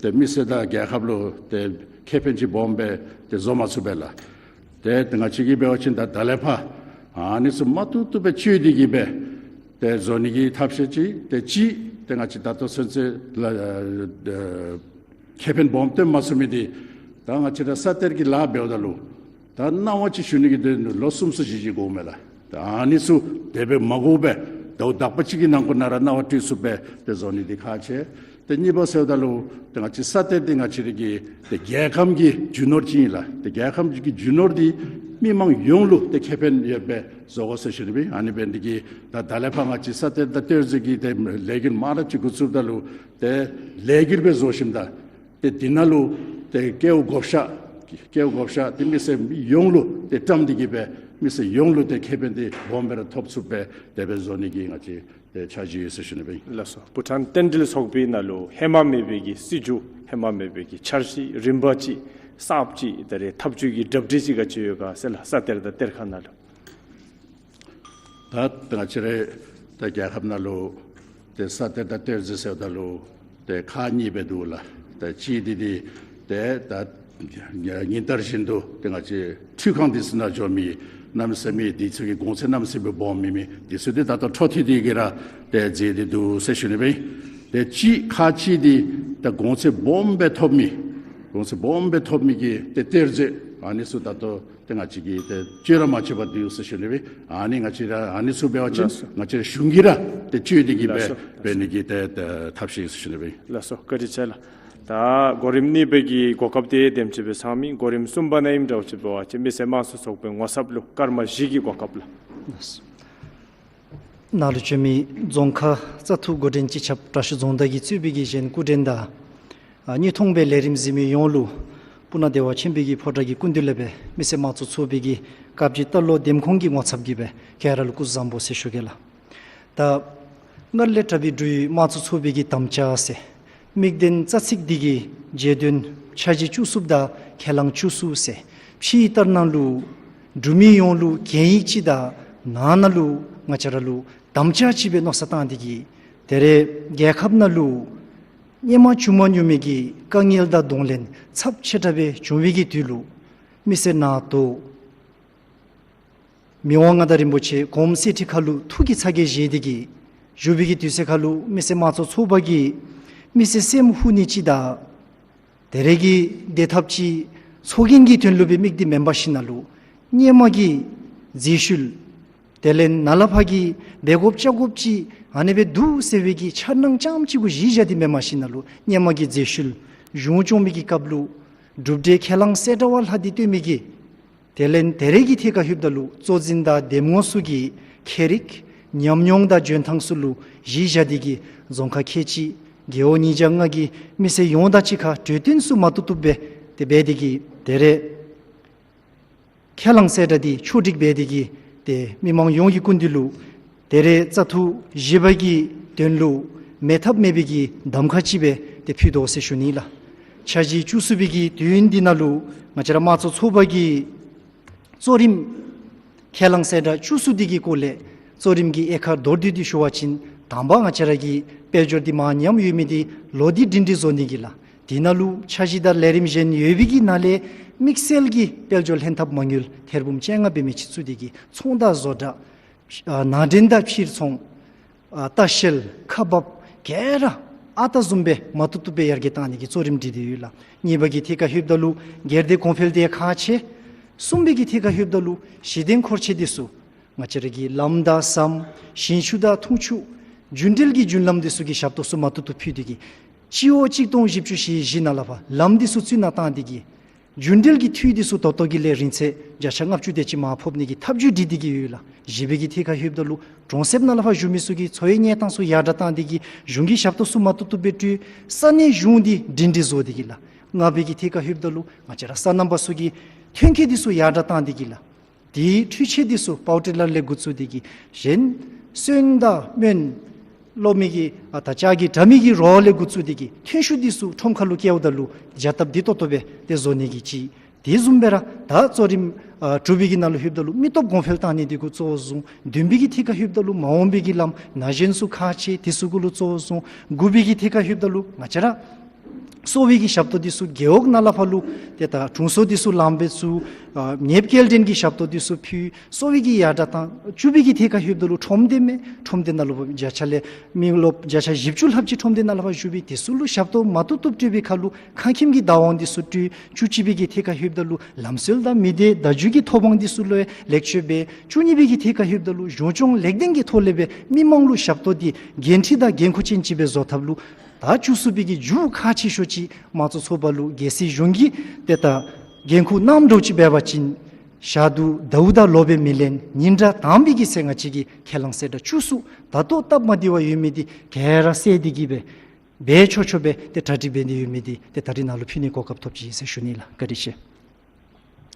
ཏེ་མི་སེར་དང་རྒྱལ་ཁབ་ལུ་ཏེ་ཁེ་ཕན་ཅིག་སྦོམ་སྦེ་ཏེ་བཟོ་མ་ཚུགས་པས་ལགས། ཏེ་ཏེ་ང་བཅས་ཀྱིས་འབད་བ་ཅིན་ད་ད་ལས་ཕར་ཨ་ནི་ཚུ་མ་བཏུབ་བཏུབ་སྦེ་བཅོས་ཏེ་གི་སྦེ་ཏེ་བཟོ་ནི་གི་ཐབས་ཤེས་ཅིག་ཏེ་གཅིག་ཏེ་ང་བཅས་ད་ལྟོ་ཚུན་ཚོད་ལ་ཨ་ཨ་ཁེ་ཕན་སྦོམ་སྟོན་མ་ཚུགས་མི་འདི་ད་ང་བཅས་ར་ས་གཏེར་གྱི་ལཱ་འབདཝ་ད་ལུ་ད་གནང་བ་ཅིག་ཞུ་ནི་གི་དོན་ལུ་ལོ་གསུམ་ཚུ་བཞི་བཞི་འགོརཝ་མས་ལགས། ད་ཨ་ནི་ཚུ་དེ་སྦེ་མ་འགོར་བར་ཟླཝ་དག་པ་ཅིག་གི་ནང་འཁོད་ནང་ར་གནང་བ་སྤྲོད་ཚུགསཔ་སྦེ་ཏེ་བཟོ་ནི་འདི་ཁག་ཆེ། ཏེ་གཉིས་པ་ཟེརཝ་ད་ལུ་ཏེ་ང་བཅས་ས་གཏེར་འདི་ང་བཅས་ར་གི་ཏེ་རྒྱལ་ཁམས་ཀྱི་རྒྱུ་ནོར་ཅིག་ཨིན་ལགས། ཏེ་རྒྱལ་ཁམས་ཀྱི་རྒྱུ་ནོར་འདི་མི་མང་ཡོངས་ལུ་ཏེ་ཁེ་ཕན་ཡོདཔ་སྦེ་བཟོ་དགོ་ཟེར་ཞུ་ནི་སྦེ། ཨ་ནི་འབད་ནི་འདི་གིས་ད་ད་ལས་ཕར་ང་བཅས་ས་གཏེར་དང་གཏེར་མཛོད་ཀྱི་ཏེ་ལས་འགུལ་མང་རབས་ཅིག་འགོ་བཙུགསཔ་ད་ལུ་ཏེ་ལས་འགུལ་སྦེ་བཟོ་ཞིནམ་ད་ཏེ་འདི་ནང་ལུ་ཏེ་སྐལཝ་བགོ་བཤའ་སྐལཝ་བགོ་བཤའ་ཏེ་མི་སེར་ཡོངས་ལུ་ཏེ་བཀྲམ་སྟེ་གི་སྦེ་མི་སེར་ཡོངས་ལུ་ཏེ་ཁེ་ཕན་འདི་སྦོམ་སྦེ་ར་ཐོབ་ཚུགསཔ་སྦེ་དེ་སྦེ་བཟོ་ནི་གི་ང་བཅས་ཏེ་འཆར་གཞི་ཡོད་ཟེར་ཞུ་ནི་སྦེ་ཨིན། ལགས་སོ། བྷུ་ཊཱན་རྟེན་འབྲེལ་ཚོགས་པའི་ནང་ལུ་ཧེ་མ་མེད་པའི་གི་སྲིད་བྱུས་ཧེ་མ་མེད་པའི་གི་འཆར་གཞི་རིམ་པ་ཅིག་གསརཔ་ཅིག་ད་རེས་ཐབས་ཇུས་ཀྱི་གྲ་སྒྲིག་ཅིག་ག་ཅི་ཡོད་ག་ཟེར་ལགས། ས་གཏེར་དང་གཏེར་ཁ་ནང་ལུ། ད་ང་བཅས་ར་ད་རྒྱལ་ཁབ་ནང་ལུ་ཏེ་ས་གཏེར་དང་གཏེར་མཛོད་ཟེརཝ་ད་ལུ་ ཏེ་ཁག་གཉིས་སྦེ་འདུག་ལགས། ཏེ་གཅིག་འདི་འདི་ཏེ་ད་ཉིན་ལྟར་བཞིན་དུ་ཏེ་ང་བཅས་འཕྲུལ་ཁང་འདི་ཚུ་ནང་འགྱོ་མི་གནམ་མེད་ས་མེད་འདི་ཚུ་གི་གོང་ཚད་གནམ་མེད་ས་མེད་སྦོམ་མེད་མི་འདི་ཚུ་ཏེ་ད་ལྟོ་འཕྲོ་མཐུད་དེ་གི་ར་ཏེ་མཛད་དེ་འདུག་ཟེར་ཞུ་ནི་སྦེ། ཏེ་གཅིག་ཁག་གཅིག་འདི་ད་གོང་ཚད་སྦོམ་སྦེ་ཐོབ་མི་གོང་ཚད་སྦོམ་སྦེ་ཐོབ་མི་གི་ཏེ་གཏེར་མཛོད་ཨ་ནི་ཚུ་ད་ལྟོ་ཏེ་ང་བཅས་ཀྱིས་ཏེ་བཅོལ་ར་མ་བཅོལ་བར་འདུག་ཟེར་ཞུ་ནི་སྦེ། ཨ་ནི་ང་བཅས་ར་ཨ་ནི་ཚུ་འབད་བ་ཅིན་ལགས་སོ། ང་བཅས་ར་གཞུང་གིས་ར་ཏེ་བཅོལ་ཏེ་གི་སྦེ་ལགས་སོ། འབད་ནི་གི་ཏེ་ཏེ་ཐབས་ཤེས་ཟེར་ཞུ་ནི་སྦེ། ལགས་སོ། བཀའ་དྲིན་ཆེ་ལགས། ད་གོ་རིམ་གཉིས་པའི་གི་གོ་སྐབས་དེ་དེམ་ཅིག་སྦེ་ཚང་མི་གོ་རིམ་གསུམ་པ་ནང་ཨིནམ་འདྲཝ་ཅིག་འབད་བ་ཅིན་མི་སེར་དམངས་གཙོ་ཚོགས་པའི་ངོ་ཚབ་ལུ་སྐར་མ་བཞི་གི་གོ་སྐབས་ལགས། ལགས་སོ། ནཱ་ལུ་བྱོན་མི་རྫོང་ཁག་བཙག་འཐུ་འགོ་འདྲེན་སྤྱི་ཁྱབ་དྲག་ཤོས་རྫོང་བདག་གིས་གཙོས་པའི་གི་གཞན་སྐུ་མགྲོན་དང་ཨ་དངོས་མཐོང་སྦེ་ལས་རིམ་གཟིགས་མི་ཡོངས་ལུ་སྤུ་ན་བདེ་བ་ཆེན་པོའི་གི་ཕོ་བྲང་གི་སྐུ་མདུན་ལས་སྦེ་མི་སེར་དམངས་གཙོ་ཚོགས་པའི་གི་སྐབས་བརྗེ་རྟ་ལོག་འདེམས་ཁོངས་ཀྱི་ངོ་ཚབ་ཀྱིས་སྦེ་ག་ར་ལུ་སྐུ་གཟུགས་བཟང་པོ་ཟེར་ཞུ་གེ་ལགས། ད་སྔར་ལས་དྲག་པའི་འབྲུག་ཡུལ་དམངས་གཙོ་ཚོགས་པའི་གི་དམ་བཅའ་ཟེར་དམིགས་དོན་རྩ་ཚིག་འདི་གི་བརྗོད་དོན་འཆར་གཞི་བཅུ་གསུམ་དང་ཁས་བླངས་བཅུ་གསུམ་ཟེར་ཕྱི་ལྟར་སྣང་ལུ་འབྲུག་མི་ཡོངས་ལུ་གན་ཡིག་ཅིག་དང་ནང་ན་ལུ་ང་བཅས་ར་ལུ་དམ་བཅའ་ཅིག་སྦེ་མནོ་བསམ་བཏང་སྟེ་གི་ད་རེས་རྒྱལ་ཁབ་ནང་ལུ་སྔོན་མ་བྱུང་མ་མྱོང་མི་གི་དཀའ་ངལ་དང་གདོང་ལེན་ཚབས་ཆེ་དྲགས་སྦེ་བྱུང་བའི་གི་དུས་ལུ་མི་སེར་ནང་དོགས་མི་དབང་མངའ་བདག་རིན་པོ་ཆེ་གོང་གསེར་ཁྲི་ཁ་ལུ་ཐུགས་ཀྱི་ཚ་གྱང་བཞེས་ཏེ་གི་བཞུགས་པའི་གི་དུས་ཚོད་ཁ་ལུ་མི་སེར་དམངས་གཙོ་ཚོགས་པ་གིས་མི་སེར་སེམས་ཧུ་ནི་ཅིག་དང་ད་རེས་ཀྱི་བདེ་ཐབས་ཅིག་ཚོགས་རྒྱན་གྱི་དོན་ལུ་སྦེ་དམིགས་ཏེ་མེན་པར་ཞིན་ན་ལུ་སྔོན་མ་གི་མཛད་ཤུལ་དེ་ལས་ནཱ་ལས་ཕར་གྱི་འབད་དགོཔ་བཅའ་དགོཔ་ཅིག་ཨ་ནི་སྦེ་འདུག་ཟེར་བའི་གི་འཆར་སྣང་རྐྱངམ་ཅིག་གུ་གཞི་བཞག་སྟེ་མེན་པར་ཞིན་ན་ལུ་སྔོན་མ་གི་མཛད་ཤུལ་གཞུང་སྐྱོང་བའི་གི་སྐབས་ལུ་གྲུབ་འབྲས་ཁས་བླངས་གསལ་བསྒྲགས་པ་ལྷག་སྟེ་སྟོན་མི་གི་དེ་ལས་ད་རེས་ཀྱི་ཐད་ཁར་ལྷོདཔ་ད་ལུ་གཙོ་འཛིན་དང་འདེམས་ངོ་ཚུ་གི་ཁྱད་རིག་ཉམས་མྱོང་དང་འཇོན་ཐང་ཚུ་ལུ་གཞི་བཞག་སྟེ་གི་རྫོང་ཁག་ཁལ་གཅིག་རྒེད་འོག་ཉིས་བརྒྱ་ལྔ་གི་མི་སེར་ཡོངས་དང་གཅིག་ཁར་གྲོས་བསྟུན་ཚུ་མ་བཏུབ་བཏུབ་སྦེ་ཏེ་འབད་དེ་གི་ད་རེས་ཁས་བླངས་གསལ་བསྒྲགས་འདི་ཕྱོགས་སྒྲིག་འབད་དེ་གི་ཏེ་མི་མང་ཡོངས་ཀྱི་སྐུ་མདུན་ལུ་ད་རེས་བཙག་འཐུ་བཞི་པ་གི་དོན་ལུ་མེད་ཐབས་མེད་པའི་གི་གདམ་ཁ་ཅིག་སྦེ་ཏེ་ཕུལ་དོ་ཟེར་ཞུ་ནི་ལགས། འཆར་གཞི་བཅུ་གསུམ་པའི་གི་དུས་ཡུན་འདི་ནང་ལུ་ང་བཅས་ར་དམངས་གཙོ་ཚོགས་པ་གི་གཙོ་རིམ་ཁས་བླངས་གསལ་བསྒྲགས་བཅུ་གསུམ་འདི་གི་སྐོར་ལས་གཙོ་རིམ་གྱི་དབྱེ་ཁག་མདོར་བསྡུས་ཏེ་ཞུ་བ་ཅིན་དང་པ་ང་བཅས་ར་གི་དཔལ་འབྱོར་འདི་མར་ཉམས་ཡོད་མི་འདི་ལོག་སྟེ་སྒྲིང་སྒྲིང་བཟོ་ནི་གི་ལགས། དེ་ནང་ལུ་འཆར་གཞི་དང་ལས་རིམ་གཞན་ཡོད་པའི་གི་ནང་ལས་དམིགས་བསལ་གྱི་དཔལ་འབྱོར་ལྷན་ཐབས་མ་དངུལ་ཐེར་འབུམ་བཅོ་ལྔ་འབད་མི་ཅིག་བཙུགས་ཏེ་གི་ཚོང་དང་བཟོ་གྲྭ་ཨ་ནང་འདྲེན་དང་ཕྱིར་ཚོང་ཨ་ལྟ་བཤལ་ཁག་འབགཔ་ག་ར་ཨ་རྟག་བཟུམ་སྦེ་མ་བཏུབ་བཏུབ་སྦེ་ཡར་རྒྱས་བཏང་ནི་གི་གཙོ་རིམ་སྒྲིག་སྟེ་ཡོད་ལགས། གཉིས་པ་གི་ཐད་ཁར་ལྷོདཔ་ད་ལུ་སྒེར་སྡེ་གོང་འཕེལ་དེ་ཁག་ཆེ། གསུམ་པའི་གི་ཐད་ཁར་ལྷོདཔ་ད་ལུ་གཞི་རྟེན་འཁོར་ཆེན་འདི་ཚུ་ང་བཅས་ར་གི་ལམ་དང་ཟམ་ཞིང་ཆུ་དང་འཐུང་ཆུ་རྒྱུན་འབྲེལ་གྱི་རྒྱུན་ལམ་འདི་ཚུ་གི་ཞབས་ཏོག་ཚུ་མ་བཏུབ་བཏུབ་ཕུལ་ཏེ་གི་སྤྱི་ལོ་གཅིག་སྟོང་བཞི་བཅུ་ཞེ་བཞི་ནང་ལས་ཕར་ལམ་འདི་ཚུ་བཙུགས་ནང་བཏང་སྟེ་གི་རྒྱུན་འབྲེལ་གྱི་འཐུས་འདི་ཚུ་ད་ལྟོ་གི་ལས་རིང་ཚད་བརྒྱ་ཆ་ལྔ་བཅུ་དེ་ཅིག་མར་ཕབ་ནི་གི་ཐབས་བྱུས་སྒྲིག་སྟེ་གི་ཡོད་ལགས། བཞི་པའི་གི་ཐད་ཁར་ལྷོདཔ་ད་ལུ་གྲོང་གསེབ་ནང་ལས་ཕར་བཞུགས་མི་ཚུ་གི་འཚོ་བའི་གནས་སྟངས་ཚུ་ཡར་དྲགས་བཏང་སྟེ་གི་གཞུང་གི་ཞབས་ཏོག་ཚུ་མ་བཏུབ་བཏུབ་སྦེ་སྤྲོད། ས་གནས་གཞུང་འདི་སྒྲིང་སྒྲིང་བཟོ་སྟེ་གི་ལགས། ལྔ་པའི་གི་ཐད་ཁར་ལྷོདཔ་ད་ལུ་ང་བཅས་ར་སོ་ནམ་པ་ཚུ་གི་ཐོན་སྐྱེད་འདི་ཚུ་ཡར་དྲགས་བཏང་སྟེ་གི་ལགས། དེའི་འཕྲུལ་ཆས་འདི་ཚུ་པའུ་ཊི་ལས་འགོ་བཙུགས་ཏེ་གི་གཞན་སོན་དང་སྨོན་བླུག་མི་གི་ཨ་ད་ལྕགས་ཀྱི་དྲ་མིག་གི་རོ་ལས་འགོ་བཙུགས་ཏེ་གི་ཐོན་ཤུགས་འདི་ཚུ་ཁྲོམ་ཁ་ལུ་བསྐྱལཝ་ད་ལུ་བྱ་སྟབས་བདེ་ཏོག་ཏོ་སྦེ་ཏེ་བཟོ་ནི་གི་ཅིག། དེ་བཟུམ་སྦེ་ར་ད་གཙོ་རིམ་ཨ་དྲུག་པའི་གི་ནང་ལུ་ལྷོདཔ་ད་ལུ་མི་སྟོབས་གོང་འཕེལ་བཏང་ནི་འདི་གུ་གཙོ་བོ་བཟུང་། བདུན་པའི་གི་ཐད་ཁར་ལྷོདཔ་ད་ལུ་མ་འོངས་པའི་གི་ལམ་ན་གཞོན་ཚུ་ཁག་ཆེ་དེ་ཚུ་གུ་ལུ་གཙོ་བོ་བཟུང་། དགུ་པའི་གི་ཐད་ཁར་ལྷོདཔ་ད་ལུ་ང་བཅས་ར་གསོ་བའི་གི་ཞབས་ཏོག་འདི་ཚུ་རྒེད་འོག་ནང་ལས་ཕར་ལུ་ཏེ་ད་དྲུང་འཚོ་འདི་ཚུ་ལམ་འབད་ཚུགས། ཨ་ཉེས་སྐྱེལ་འདྲེན་གྱི་ཞབས་ཏོག་འདི་ཚུ་ཕུལ། གསོ་བའི་གི་ཡར་དྲགས་བཏང་། བཅུ་པའི་གི་ཐད་ཁར་ལྷོདཔ་ད་ལུ་ཁྲོམ་སྡེ་མས། ཁྲོམ་སྡེ་ནང་ལུ་བརྒྱ་ཆ་ལས་མི་རློབས་བརྒྱ་ཆ་བཞི་བཅུ་ལྷགཔ་ཅིག་ཁྲོམ་སྡེ་ནང་ལས་ཕར་བཞུགས་པས། དེ་ཚུ་ལུ་ཞབས་ཏོག་མ་བཏུབ་བཏུབ་སྤྲོད་པའི་ཁར་ལུ་ཁང་ཁྱིམ་གྱི་བདག་དབང་འདི་ཚུ་སྤྲོད། བཅུ་གཅིག་པའི་གི་ཐད་ཁར་ལྷོདཔ་ད་ལུ་ལམ་སྲོལ་དང་མི་སྡེ་བརྡ་བརྒྱུད་ཀྱི་ཐོབ་དབང་འདི་ཚུ་ལུ་ལེགས་བཅོས་འབད། བཅུ་གཉིས་པའི་གི་ཐད་ཁར་ལྷོདཔ་ད་ལུ་གཞུང་སྐྱོང་ལེགས་ལྡན་གྱི་ཐོག་ལས་སྦེ་མི་མང་ལུ་ཞབས་ཏོག་འདི་འགན་འཁྲི་དང་འགན་ཁུར་ཅན་ཅིག་སྦེ་བཟོ་ཐབས་ལུ་ད་བཅུ་གསུམ་པའི་གི་མཇུག་ཁག་ཆེ་ཤོས་ཅིག་དམངས་གཙོ་ཚོགས་པ་ལུ་རྒྱལ་སྲིད་གཞུང་གིས་ཏེ་ད་འགན་ཁུར་གནངམ་འདྲཝ་ཅིག་འབད་བ་ཅིན་ཞག་དུས་ཟླཝ་དང་ལོ་སྦེ་མི་ལེན། ཉིན་གྲངས་དང་པའི་གི་ཚེ་ང་བཅས་ཀྱིས་ཁས་བླངས་གསལ་བསྒྲགས་བཅུ་གསུམ་ད་ལྟོ་སྟབས་མ་བདེ་བ་ཡོད་མི་འདི་ག་ར་བསལ་ཏེ་གི་སྦེ་འབད་ཆོག་ཆོག་སྦེ་ཏེ་གྲ་སྒྲིག་འབད་ནི་ཡོད་མི་འདི་ཏེ་ད་རིས་ནཱ་ལུ་ཕུལ་ནིའི་གོ་སྐབས་ཐོབ་ཅི་ཟེར་ཞུ་ནི་ལགས། བཀའ་དྲིན་ཆེ།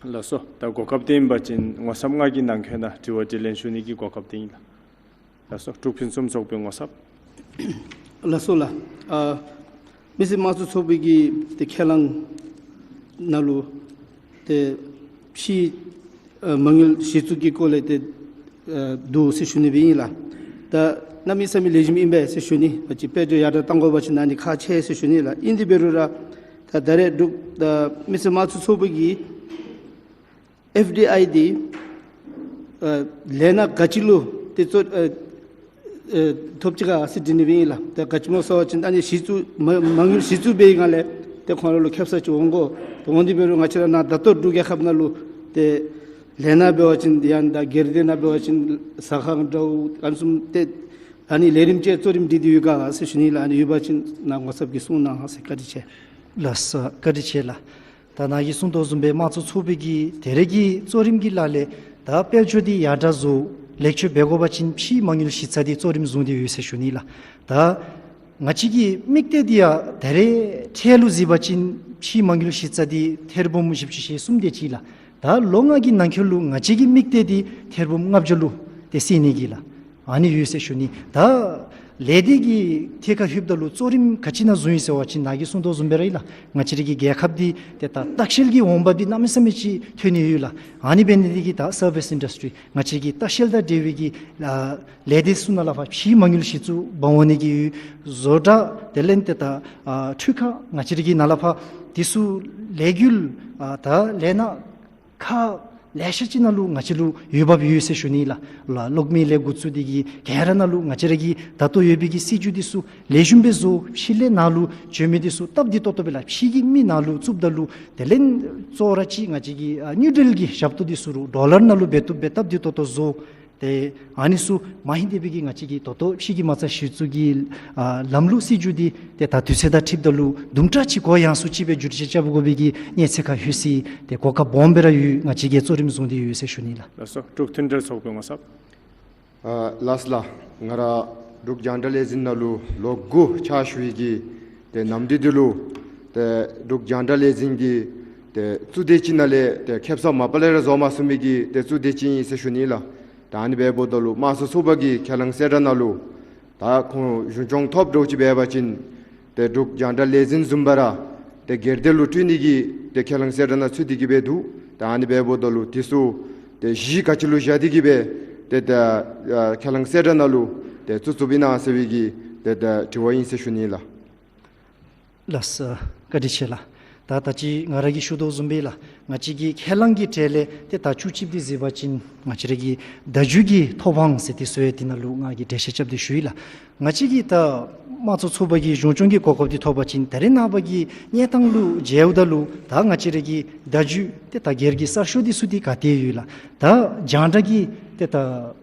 ལགས་སོ། ད་གོ་སྐབས་དེ་ཨིན་པ་ཅིན་ངོ་ཚབ་ང་གིས་ནང་འཁོད་ནང་དྲི་བ་དྲིས་ལན་ཞུ་ནི་གི་གོ་སྐབས་དེ་ཨིན་ལགས། ལགས་སོ། འབྲུག་ཕུན་སུམ་ཚོགས་པའི་ངོ་ཚབ། ལགས་སོ་ལགས། ཨ་མི་སེར་དམངས་གཙོ་ཚོགས་པའི་གི་ཏེ་ཁས་བླངས་ནང་ལུ་ཏེ་ཕྱིའི་ཨ་མ་དངུལ་གཞི་བཙུགས་ཀྱི་སྐོར་ལས་ཏེ་ཨ་འདུག་ཟེར་ཞུ་ནི་སྦེ་ཨིན་ལགས། ད་ གནམ་མེད་ས་མེད་ལེགས་ཤོམ་ཨིན་པས་ཟེར་ཞུ་ནི། ང་བཅས་དཔལ་འབྱོར་ཡར་དྲག་གཏང་དགོ་པ་ཅིན་ཨ་ནི་ཁག་ཆེ་ཟེར་ཞུ་ནི་ལགས། ཨིན་དེ་འབད་རུང་ར་ད་ད་རེས་འབྲུག་ད་མི་སེར་དམངས་གཙོ་ཚོགས་པ་གིས་ཨེཕ་ཌི་ཨའི་འདི་ཨ་ལས་སྣ་ག་ཅི་ལུ་ཏེ་གཙོ་ཨ་ཨ་ཐོབ་ཅི་ག་ཟེར་དྲི་ནི་སྦེ་ཨིན་ལགས། ད་ག་ཅི་སྨོ་ཟེར་བ་ཅིན་ཨ་ནི་གཞི་བཙུགས་མ་མ་དངུལ་གཞི་བཙུགས་འབད་བའི་སྒང་ལས་ཏེ་ཁོང་ར་ལུ་ཁེབ་ས་ཅིག་འོང་དགོ། ཏེ་འོང་དེ་འབད་རུང་ང་བཅས་ར་ནཱ་ད་ལྟོ་འབྲུག་རྒྱལ་ཁབ་ནང་ལུ་ཏེ་ལས་སྣ་འབད་བ་ཅིན་ཡང་ད་སྒེར་སྡེ་ནང་འབད་བ་ཅིན་ཟ་ཁང་འདྲཝ་ཨ་ནི་བཟུམ་ཏེ་ཨ་ནི་ལས་རིམ་ཅིག་གཙོ་རིམ་སྒྲིག་སྟེ་ཡོད་ག་ཟེར་ཞུ་ནི་ལགས། ཨ་ནི་ཡོད་པ་ཅིན་ནཱ་ངོ་ཚབ་ཀྱིས་གསུང་གནང་ཟེར། བཀའ་དྲིན་ཆེ། ལགས་སོ། བཀའ་དྲིན་ཆེ་ལགས། ད་ནཱ་གིས་གསུང་དོ་བཟུམ་སྦེ་དམངས་གཙོ་ཚོགས་པའི་གི་ད་རེས་ཀྱི་གཙོ་རིམ་གྱི་ལག་ལས་ད་དཔལ་འབྱོར་འདི་ཡར་དྲག་བཟོ་ལེགས་བཅོས་འབད་དགོ་པ་ཅིན་ཕྱིའི་མ་དངུལ་གཞི་རྩ་འདི་གཙོ་རིམ་བཟུང་སྟེ་ཡོད་ཟེར་ཞུ་ནི་ལགས། ད་ང་བཅས་ཀྱི་དམིགས་གཏད་འདི་ཡང་ད་རེས་འཕྲལ་ལུ་གཟིགས་པ་ཅིན་ཕྱིའི་མ་དངུལ་གཞི་རྩ་འདི་ཐེར་འབུམ་བཞི་བཅུ་ཞེ་གསུམ་དེ་ཅིག་ལགས། ད་ལོ་ལྔ་གི་ནང་འཁོད་ལུ་ང་བཅས་ཀྱི་དམིགས་གཏད་འདི་ཐེར་འབུམ་ལྔ་བཅུ་ལུ་ཏེ་བསྲིང་ནི་གི་ལགས། ཨ་ནི་ཡོད་ཟེར་ཞུ་ནི། ད་ལས་སྡེ་གི་ཐད་ཁར་ལྷོདཔ་ད་ལུ་གཙོ་རིམ་ག་ཅི་ནང་བཟུང་ཡི་ཟེར་བ་ཅིན་ནཱ་གིས་གསུང་དོ་བཟུམ་སྦེ་ར་ཨིན་ལགས། ང་བཅས་ར་གི་རྒྱལ་ཁབ་འདི་ཏེ་ད་ལྟ་བཤལ་གྱི་འོང་འབབ་འདི་གནམ་མེད་ས་མེད་ཅིག་ཐོན་ནི་ཡོད་ལགས། ཨ་ནི་འབད་ནི་འདི་གིས་ད་སར་བིསི་ཨིན་ཌསི་ཊི་རི་ང་བཅས་ཀྱི་ལྟ་བཤལ་དང་འབྲེལ་བའི་གི་ཨ་ལས་སྡེ་ཚུ་ནང་ལས་ཕར་ཕྱིའི་མ་དངུལ་གཞི་བཙུགས་འབག་འོང་ནི་གི་ཡོད། བཟོ་གྲྭ་དེ་ལས་ཏེ་ད་ཨ་འཕྲུལ་ཁང་ང་བཅས་ར་གི་ནང་ལས་ཕར་དེ་ཚུ་ལས་འགུལ་ཨ་ད་ལས་སྣ་ཁག་ལེ་ཤ་ཅིག་ནང་ལུ་ང་བཅས་ལུ་འོས་འབབ་ཡོད་ཟེར་ཞུ་ནི་ལགས། ལགས་གློག་མེ་ལས་འགོ་བཙུགས་ཏེ་གིས་ག་ར་ནང་ལུ་ང་བཅས་ར་གི་ད་ལྟོ་ཡོད་པའི་གི་སྲིད་བྱུས་འདི་ཚུ་ལེགས་ཤོམ་སྦེ་བཟོ། ཕྱི་ལས་ནང་ལུ་བྱོན་མི་འདི་ཚུ་སྟབས་བདེ་ཏོག་ཏོ་སྦེ་ལགས་ཕྱི་གི་མི་ནང་ལུ་བཙུགསཔ་ད་ལུ་དེ་ལས་གཙོ་བོ་ར་ཅིག་ང་བཅས་ཀྱི་ཨ་དངུལ་འབྲེལ་གྱི་ཞབས་ཏོག་འདི་ཚུ་རུང་ཌོ་ལར་ནང་ལུ་འབད་བཏུབ་སྦེ་སྟབས་བདེ་ཏོག་ཏོ་བཟོ། ཏེ་ཨ་ནི་ཚུ་མ་ཧེ་དེ་སྦེ་གི་ང་བཅས་ཀྱི་ད་ལྟོ་ཕྱི་གི་མ་རྩ་གཞི་བཙུགས་ཀྱི་ཨ་ལམ་ལུགས་སྲིད་བྱུས་འདི་ཏེ་ད་དུས་ཚོད་དང་འཁྲིལཝ་ད་ལུ་དུམ་གྲ་ཅིག་གུ་ཡངས་སུ་ཅིག་སྦེ་བསྒྱུར་བཅོས་རྐྱབ་དགོ་པའི་གི་གནས་ཚད་ཁར་ལྷོད་ཅི། ཏེ་གོ་སྐབས་སྦོམ་སྦེ་ར་ཡོད། ང་བཅས་ཀྱིས་གཙོ་རིམ་བཟུང་སྟེ་ཡོད་ཟེར་ཞུ་ནི་ལགས། ལགས་སོ། འབྲུག་མཐུན་འབྲེལ་ཚོགས་པའི་ངོ་ཚབ། ཨ་ལགས་སོ་ལགས། ང་ར་འབྲུག་རྒྱང་བསྒྲགས་ལས་འཛིན་ནང་ལུ་ལོ་དགུ་ཕྱག་ཞུ་ཡི་གི་ཏེ་ནམ་དུས་འདི་ལུ་ཏེ་འབྲུག་རྒྱང་བསྒྲགས་ལས་འཛིན་གྱི་ཏེ་གཙོ་སྡེ་ཅིག་ནང་ལས་ཏེ་ཁེབ་ས་མ་པ་ལས་ར་བཟོ་མ་ཚུགས་མི་གི་ཏེ་གཙོ་སྡེ་ཅིག་ཨིན་ཟེར་ཞུ་ནི་ལགས། ད་ཨ་ནི་འབདཝ་ད་ལུ་དམངས་གཙོ་ཚོགས་པ་གི་ཁས་བླངས་གསལ་བསྒྲགས་ནང་ལུ་ད་ཁོང་གཞུང་སྐྱོང་ཐོབ་འདྲཝ་ཅིག་འབད་བ་ཅིན་ཏེ་འབྲུག་རྒྱང་བསྒྲགས་ལས་འཛིན་བཟུམ་སྦེ་ར་ཏེ་སྒེར་སྡེ་ལུ་སྤྲོད་ནི་གི་ཏེ་ཁས་བླངས་གསལ་བསྒྲགས་ནང་ཚུད་དེ་གི་སྦེ་འདུག། ད་ཨ་ནི་འབདཝ་ད་ལུ་དེ་ཚུ་ཏེ་གཞི་ག་ཅི་ལུ་བཞག་སྟེ་གི་སྦེ་ཏེ་ད་ཨ་ཁས་བླངས་གསལ་བསྒྲགས་ནང་ལུ་ཏེ་བཙུགས་བཙུགསཔ་ཨིན་ན་ཟེར་བའི་གི་ཏེ་ད་དྲི་བ་ཨིན་ཟེར་ཞུ་ནི་ལགས། ལགས་སོ། བཀའ་དྲིན་ཆེ་ལགས། ད་ད་ཅི་ང་ར་གིས་ཞུ་དོ་བཟུམ་སྦེ་ལགས། ང་བཅས་ཀྱི་ཁས་བླངས་ཀྱི་གྲས་ལས་ཏེ་ད་བཅུ་གཅིག་འདི་གཟིགས་པ་ཅིན་ང་བཅས་ར་གི་བརྡ་བརྒྱུད་ཀྱི་ཐོབ་དབང་ཟེར་ཏེ་ཟེར་བའི་འདི་ནང་ལུ་ང་གིས་འགྲེལ་བཤད་རྐྱབ་སྟེ་ཞུ་ཡི་ལགས། ང་བཅས་ཀྱི་ད་དམངས་གཙོ་ཚོགས་པ་གི་གཞུང་སྐྱོང་གི་གོ་སྐབས་འདི་ཐོབ་པ་ཅིན་ད་རེས་ནངས་པ་གི་གནས་སྟངས་ལུ་མཇལཝ་ད་ལུ་ད་ང་བཅས་ར་གི་བརྡ་བརྒྱུད་ཏེ་ད་སྒེར་གྱི་གསར་ཤོག་འདི་ཚུ་འདི་ག་ཏེ་ཡོད་ལགས། ད་རྒྱང་བསྒྲགས་ཀྱི་ཏེ་ད་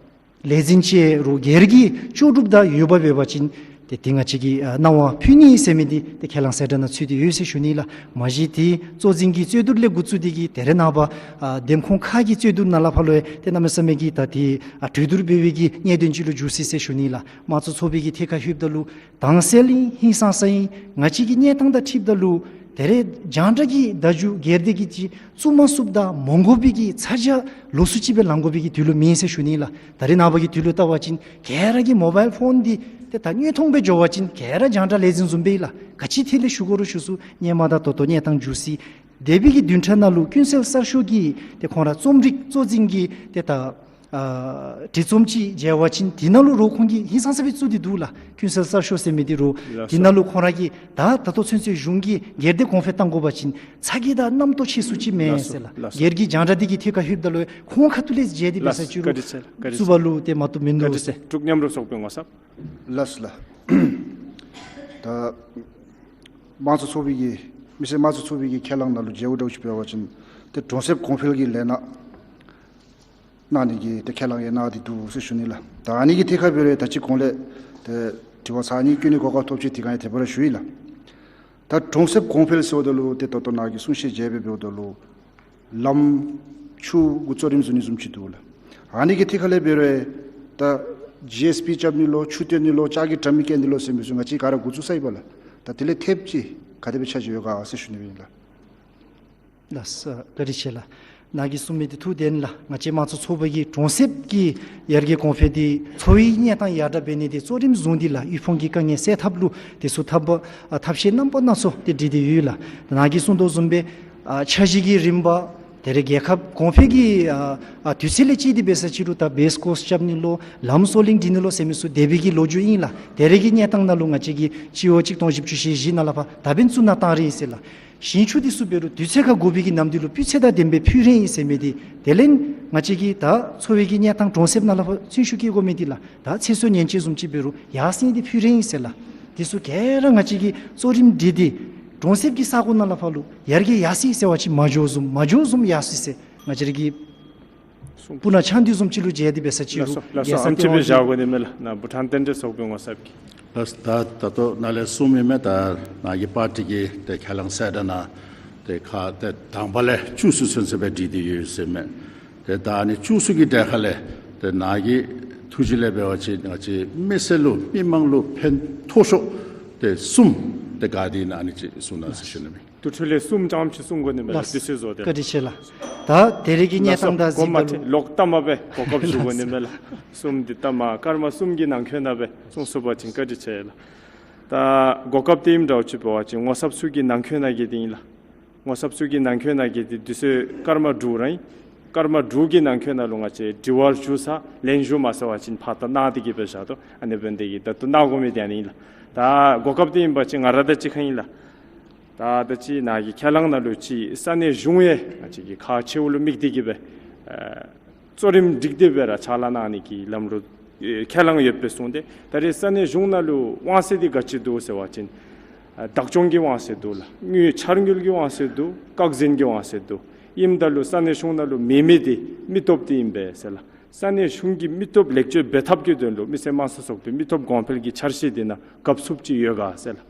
ལས་འཛིན་ཅིག་རུང་སྒེར་གྱི་ལྕོགས་གྲུབ་དང་འོས་འབབ་ཡོད་པ་ཅིན་ཏེ་དེ་ང་བཅས་ཀྱིས་ཨ་གནང་བ་ཕུལ་ནི་ཟེར་མི་འདི་ཏེ་ཁས་བླངས་གསལ་བསྒྲགས་ནང་ཚུད་དེ་ཡོད་ཟེར་ཞུ་ནི་ལགས། མ་གཞི་ཏེ་གཙོ་འཛིན་གྱི་རྩོད་བསྡུར་ལས་འགོ་བཙུགས་ཏེ་གི་ད་རེས་ནངས་པ་ཨ་འདེམས་ཁོངས་ཁག་གི་རྩོད་བསྡུར་ནང་ལས་ཕར་ལུ་ཡང་ཏེ་གནམ་མེད་ས་མེད་ཀྱི་ད་ཏེ་ཨ་གྲོས་བསྡུར་འབད་བའི་གི་གནད་དོན་ཅིག་ལུ་འགྱུར་སྲིད་ཟེར་ཞུ་ནི་ལགས། དམངས་གཙོ་ཚོགས་པའི་གི་ཐད་ཁར་ལྷོདཔ་ད་ལུ་དྭངས་གསལ་ཨིན། ཧིང་སངས་ས་ཨིན། ང་བཅས་ཀྱི་གནས་སྟངས་དང་འཁྲིལཝ་ད་ལུ་ད་རེས་རྒྱང་བསྒྲགས་ཀྱི་བརྡ་བརྒྱུད་སྒེར་སྡེ་གི་ཅིག་བཙུགས་མ་ཚུགསཔ་དང་མ་དགོ་པའི་གི་ཚ་གྱང་ལོགས་སུ་ཅིག་སྦེ་ལང་དགོ་པའི་གི་དུས་ལུ་མེན་ཟེར་ཞུ་ནི་ལགས། ད་རེས་ནངས་པ་གི་དུས་ལུ་བལྟ་བ་ཅིན་ག་ར་གིས་མོ་བཱའིལ་ཕོན་འདི་ཏེ་ད་མངོན་མཐོང་སྦེ་འགྱོ་བ་ཅིན་ག་ར་རྒྱང་བསྒྲགས་ལས་འཛིན་བཟུམ་སྦེ་ལགས། ག་ཅི་ཐད་ལས་ཞུ་དགོ་རུང་ཞུ་ཚུགས། སྔོན་མ་དང་ད་ལྟོ་གནས་སྟངས་འགྱུར་སྲིད། དེ་སྦེ་གི་བདུན་ཕྲག་ནང་ལུ་ཀུན་གསལ་གསར་ཤོག་གི་ཏེ་ཁོང་ར་རྩོམ་སྒྲིག་གཙོ་འཛིན་གྱི་ཏེ་ད་ཨ་བྲིས་རྩོམ་ཅིག་མཇལ་བ་ཅིན་དེ་ནང་ལུ་རོགས་ཁོང་གིས་ཧིང་སངས་ས་སྦེ་བཙུགས་ཏེ་འདུག་ལགས། ཀུན་གསལ་གསར་ཤོག་ཟེར་མི་འདི་རུང་ལགས་དེ་སོ། ནང་ལུ་ཁོང་ར་གིས་ད་ད་ལྟོ་ཚུན་ཚོད་གཞུང་གིས་སྒེར་སྡེ་གོང་འཕེལ་གཏང་དགོ་པ་ཅིན་ཚ་གྱང་དང་རྣམ་རྟོག་ཆེ་སུ་ཅིག་མེད་ལགས་སོ། ཟེར་ལགས། ལགས་སོ། སྒེར་གྱི་རྒྱང་བསྒྲགས་འདི་གི་ཐད་ཁར་ལྷོདཔ་ད་ལུ་ཁོང་ཁ་ཐུག་ལས་མཇལ་ཏེ་འབད་ས་ལགས་སོ། ཅིག་རུང་བཀའ་དྲིན་ཆེ། བཀའ་དྲིན་ཆེ། བཙུགས་པ་ལུ་ཏེ་མ་བཏུབ་མིན་འདུག་ཟེར། འབྲུག་མཉམ་རུབ་ཚོགས་པའི་ངོ་ཚབ། ལགས་སོ་ལགས། ད་དམངས་གཙོ་ཚོགས་པའི་གི་མི་སེར་དམངས་གཙོ་ཚོགས་པའི་གི་ཁས་བླངས་ནང་ལུ་མཇལཝ་འདྲཝ་ཅིག་འབད་བ་ཅིན་ཏེ་གྲོང་གསེབ་གོང་འཕེལ་གྱི་ལས་སྣ་གནང་ནི་གི་ཏེ་ཁས་བླངས་ཡང་གནང་སྟེ་འདུག་ཟེར་ཞུ་ནི་ལགས། ད་ཨ་ནི་གི་ཐད་ཁར་འབད་རུང་ད་ཅི་གོང་ལས་ཏེ་དྲི་བ་ཚར་གཉིས་བཀོད་ནི་གོ་སྐབས་ཐོབ་ཅི། དེ་སྒང་ཡང་དེ་སྦེ་ར་ཞུ་ཡི་ལགས། ད་གྲོང་གསེབ་གོང་འཕེལ་ཟེརཝ་ད་ལུ་ཏེ་ད་ལྟོ་ནཱ་གིས་གསུང་བཤད་མཇལ་སྦེ་འབདཝ་ད་ལུ་ལམ་ཆུ་གུ་གཙོ་རིམ་བཟུང་ནི་བཟུམ་ཅིག་འདུག་ལགས། ཨ་ནི་གི་ཐད་ཁར་ལས་འབད་རུང་ད་ཇི་ཨེསི་པི་རྐྱབ་ནི་ལོ་ཆུ་བཏོན་ནི་ལོ་ལྕགས་ཀྱི་དྲ་མིག་བཀལ་ནི་ལོ་ཟེར་མི་ཚུ་ང་བཅས་ག་ར་འགོ་བཙུགས་ཚར་ཡི་པ་ལགས། ད་དེ་ལས་ཐེབས་ཅིག་ག་དེ་སྦེ་ཆ་བཞག་ཡོད་ག་ཟེར་ཞུ་ནི་སྦེ་ཨིན་ལགས། ལགས་སོ། བཀའ་དྲིན་ཆེ་ལགས། ནཱ་གིས་གསུངས་མི་འདི་ཐུགས་བདེན་ལགས། ང་བཅས་དམངས་གཙོ་ཚོགས་པ་གིས་གྲོང་གསེབ་ཀྱི་ཡར་རྒྱས་གོང་འཕེལ་འདི་འཚོ་བའི་གནས་སྟངས་ཡར་དྲག་འབད་ནི་འདི་གཙོ་རིམ་བཟུང་སྟེ་ལགས། དབུལ་ཕོངས་ཀྱི་དཀའ་ངལ་སེལ་ཐབས་ལུ་དེ་ཚུ་ཐབས་ཨ་ཐབས་ཤེས་རྣམ་པ་སྣ་ཚོགས་ཏེ་སྒྲིག་སྟེ་ཡོད་ལགས། ནཱ་གིས་གསུངས་དོ་བཟུམ་སྦེ་ཨ་འཆར་གཞི་གི་རིམ་པ་ ད་རེས་རྒྱལ་ཁབ་གོང་འཕེལ་གྱི་ཨ་ཨ་དུས་ཚོད་ལས་ཅིག་འདི་འབད་ས་ཅིག་རུང་ད་བེསི་ཀོརསི་རྐྱབ་ནི་ལོ་ལམ་སོ་ལིང་སྒྲིག་ནི་ལོ་ཟེར་མི་ཚུ་འདས་པའི་གི་ལོ་རྒྱུས་ཨིན་ལགས། ད་རེས་ཀྱི་གནས་སྟངས་ནང་ལུ་ང་བཅས་ཀྱི་སྤྱི་ལོ་གཅིག་སྟོང་བཞི་བཅུ་ཞེ་བཞི་ནང་ལས་ཕར་ད་འབདན་བཙུགས་གནང་བཏང་རན་ཡི་ཟེར་ལགས། ཞིང་ཆུ་འདི་ཚུ་འབད་རུང་དུས་ཚོད་ཁར་དགོ་པའི་གི་ནམ་དུས་ལུ་སྤུས་ཚད་དང་ལྡནམ་སྦེ་ཕུལ་རན་ཡི་ཟེར་མི་འདི་དེ་ལས་ང་བཅས་ཀྱི་ད་འཚོ་བའི་གི་གནས་སྟངས་གྲོང་གསེབ་ནང་ལས་ཕར་ཚུན་ཤུགས་བསྐྱེད་དགོ་མི་འདི་ལགས། ད་ཚེ་སྲོག་ཉེན་བཅོལ་བཟུམ་ཅིག་འབད་རུང་ཡར་སེང་འདི་ཕུལ་རན་ཡི་ཟེར་ལགས། འདི་ཚུ་ག་ར་ང་བཅས་ཀྱིས་གཙོ་རིམ་སྒྲིག་སྟེ་གྲོང་གསེབ་ཀྱི་ས་གོ་ནང་ལས་ཕར་ལུ་ཡར་རྒྱས་ཡར་སེང་ཟེར་བ་ཅིན་མ་འགྱོ་བཟུམ་མ་འགྱོ་བཟུམ་ཡར་སེང་ཟེར་ང་བཅས་ར་གི་སྤུ་ན་ཆ་འདི་བཟུམ་ཅིག་ལུ་མཇལ་ཏེ་འབད་ས་ཅིག་ལགས་སོ། རུང་ལགས་སོ། རྒྱལ་ས་ཨམ་ཆི་སྦེ་ལྟེ་བ་བཞག་དགོ་ནི་མས་ལགས། ནཱ་བྷུ་ཊཱན་བསྟན་འགྲོའི་ཚོགས་པའི་ངོ་ཚབ་ཀྱིས། ལགས་སོ། ད་ད་ལྟོ་ནཱ་ལས་གསུངམ་ཨིན་མས། ད་ནཱ་གི་པར་ཊི་གི་ཏེ་ཁས་བླངས་གསལ་བསྒྲགས་ནང་ཏེ་ཁ་ཏེ་དང་པ་ལས་བཅུ་གསུམ་ཚུན་ཚོད་སྦེ་སྒྲིག་སྟེ་ཡོད་ཟེར་མས། ཏེ་ད་ཨ་ནི་བཅུ་གསུམ་གྱི་གྲལ་ཁ་ལས་ཏེ་ནཱ་གི་ཐུགས་བཞེད་ལས་འབད་བ་ཅིན་ང་བཅས་མི་སེར་ལུ་མི་མང་ལུ་ཕན་ཐོགས་ཤོས་ཏེ་གསུམ་ཏེ་ག་དེ་ཨིན་ན་ཨ་ནི་ཅིག་གསུང་གནང་ཟེར་ཞུ་ནི་མས། དེ་འཕྲོ་ལས་གསུམ་ཙམ་ཅིག་གསུང་དགོ་ནི་མས་ལགས། ལགས། དུས་ཚོད་རྫོགས་ཏེ། བཀའ་དྲིན་ཆེ་ལགས། ད་ད་རེས་ཀྱི་གནས་སྟངས་དང་གཟིགས་ད་ལུ་ལོག་ལྟ་མ་སྦེ་གོ་སྐབས་ཞུ་དགོ་ནི་མས་ལགས། གསུམ་འདི་ལྟ་མ་སྐར་མ་གསུམ་གྱི་ནང་འཁོད་ནང་སྦེ་གསུང་ཚུགས་པ་ཅིན་བཀའ་དྲིན་ཆེ་ལགས། ད་གོ་སྐབས་དེ་ཨིནམ་འདྲཝ་ཅིག་འབད་བ་ཅིན་ངོ་ཚབ་ཚུ་གི་ནང་འཁོད་ནང་གི་དེ་ཨིན་ལགས། ངོ་ཚབ་ཚུ་གི་ནང་འཁོད་ནང་གི་དེ་དུས་ཚོད་སྐར་མ་དྲུག་ར་ཨིན། སྐར་མ་དྲུག་གི་ནང་འཁོད་ནང་ལུ་ང་བཅས་དྲི་བ་ཞུ་ས་ལན་ཞུ་མ་ཚར་བ་ཅིན་ཕར་ད་གནང་སྟེ་གི་སྦེ་བཞག་དོ། ཨ་ནི་འབདཝ་ད་གི་ད་ལྟོ་གནང་དགོ་མི་དེ་ཨ་ནི་ཨིན་ལགས། ད་གོ་སྐབས་དེ་ཨིན་པ་ཅིན་ང་ར་དང་གཅིག་ཁར་ཨིན་ལགས། ད་ད་ཅི་ནཱ་གི་ཁས་བླངས་ནང་ལུ་ཅིག་ས་གནས་གཞུང་ཡང་ང་བཅས་ཀྱིས་ཁག་ཆེཝ་ལུ་དམིགས་ཏེ་གི་སྦེ་ཨེ་གཙོ་རིམ་སྒྲིག་སྟེ་སྦེ་ར་ཕྱག་ལཱ་གནང་ནི་གི་ལམ་ལུགས་ཨེ་ཁས་བླངས་ཡོདཔ་སྦེ་གསུངས་ཏེ། ད་རེས་ས་གནས་གཞུང་ནང་ལུ་དབང་ཚད་འདི་ག་ཅི་འདུག་ཟེར་བ་ཅིན་ཨ་བདག་སྐྱོང་གི་དབང་ཚད་འདུག་ལགས། དངུལ་འཆར་དངུལ་གྱི་དབང་ཚད་འདུག། སྐག་འཛིན་གྱི་དབང་ཚད་འདུག། ཨིནམ་ད་ལུ་ས་གནས་གཞུང་ནང་ལུ་མེད་མི་འདི་མི་སྟོབས་འདི་ཨིན་པས་ཟེར་ལགས། ས་གནས་གཞུང་གི་མི་སྟོབས་ལེགས་བཅོས་འབད་ཐབས་ཀྱི་དོན་ལུ་མི་སེར་དམངས་སྲིད་ཚོགས་པའི་མི་སྟོབས་གོང་འཕེལ་གྱི་འཆར་གཞི་འདི་ནང་གབ་ཚུགསཔ་ཅིག་ཡོད་ག་ཟེར་ལགས།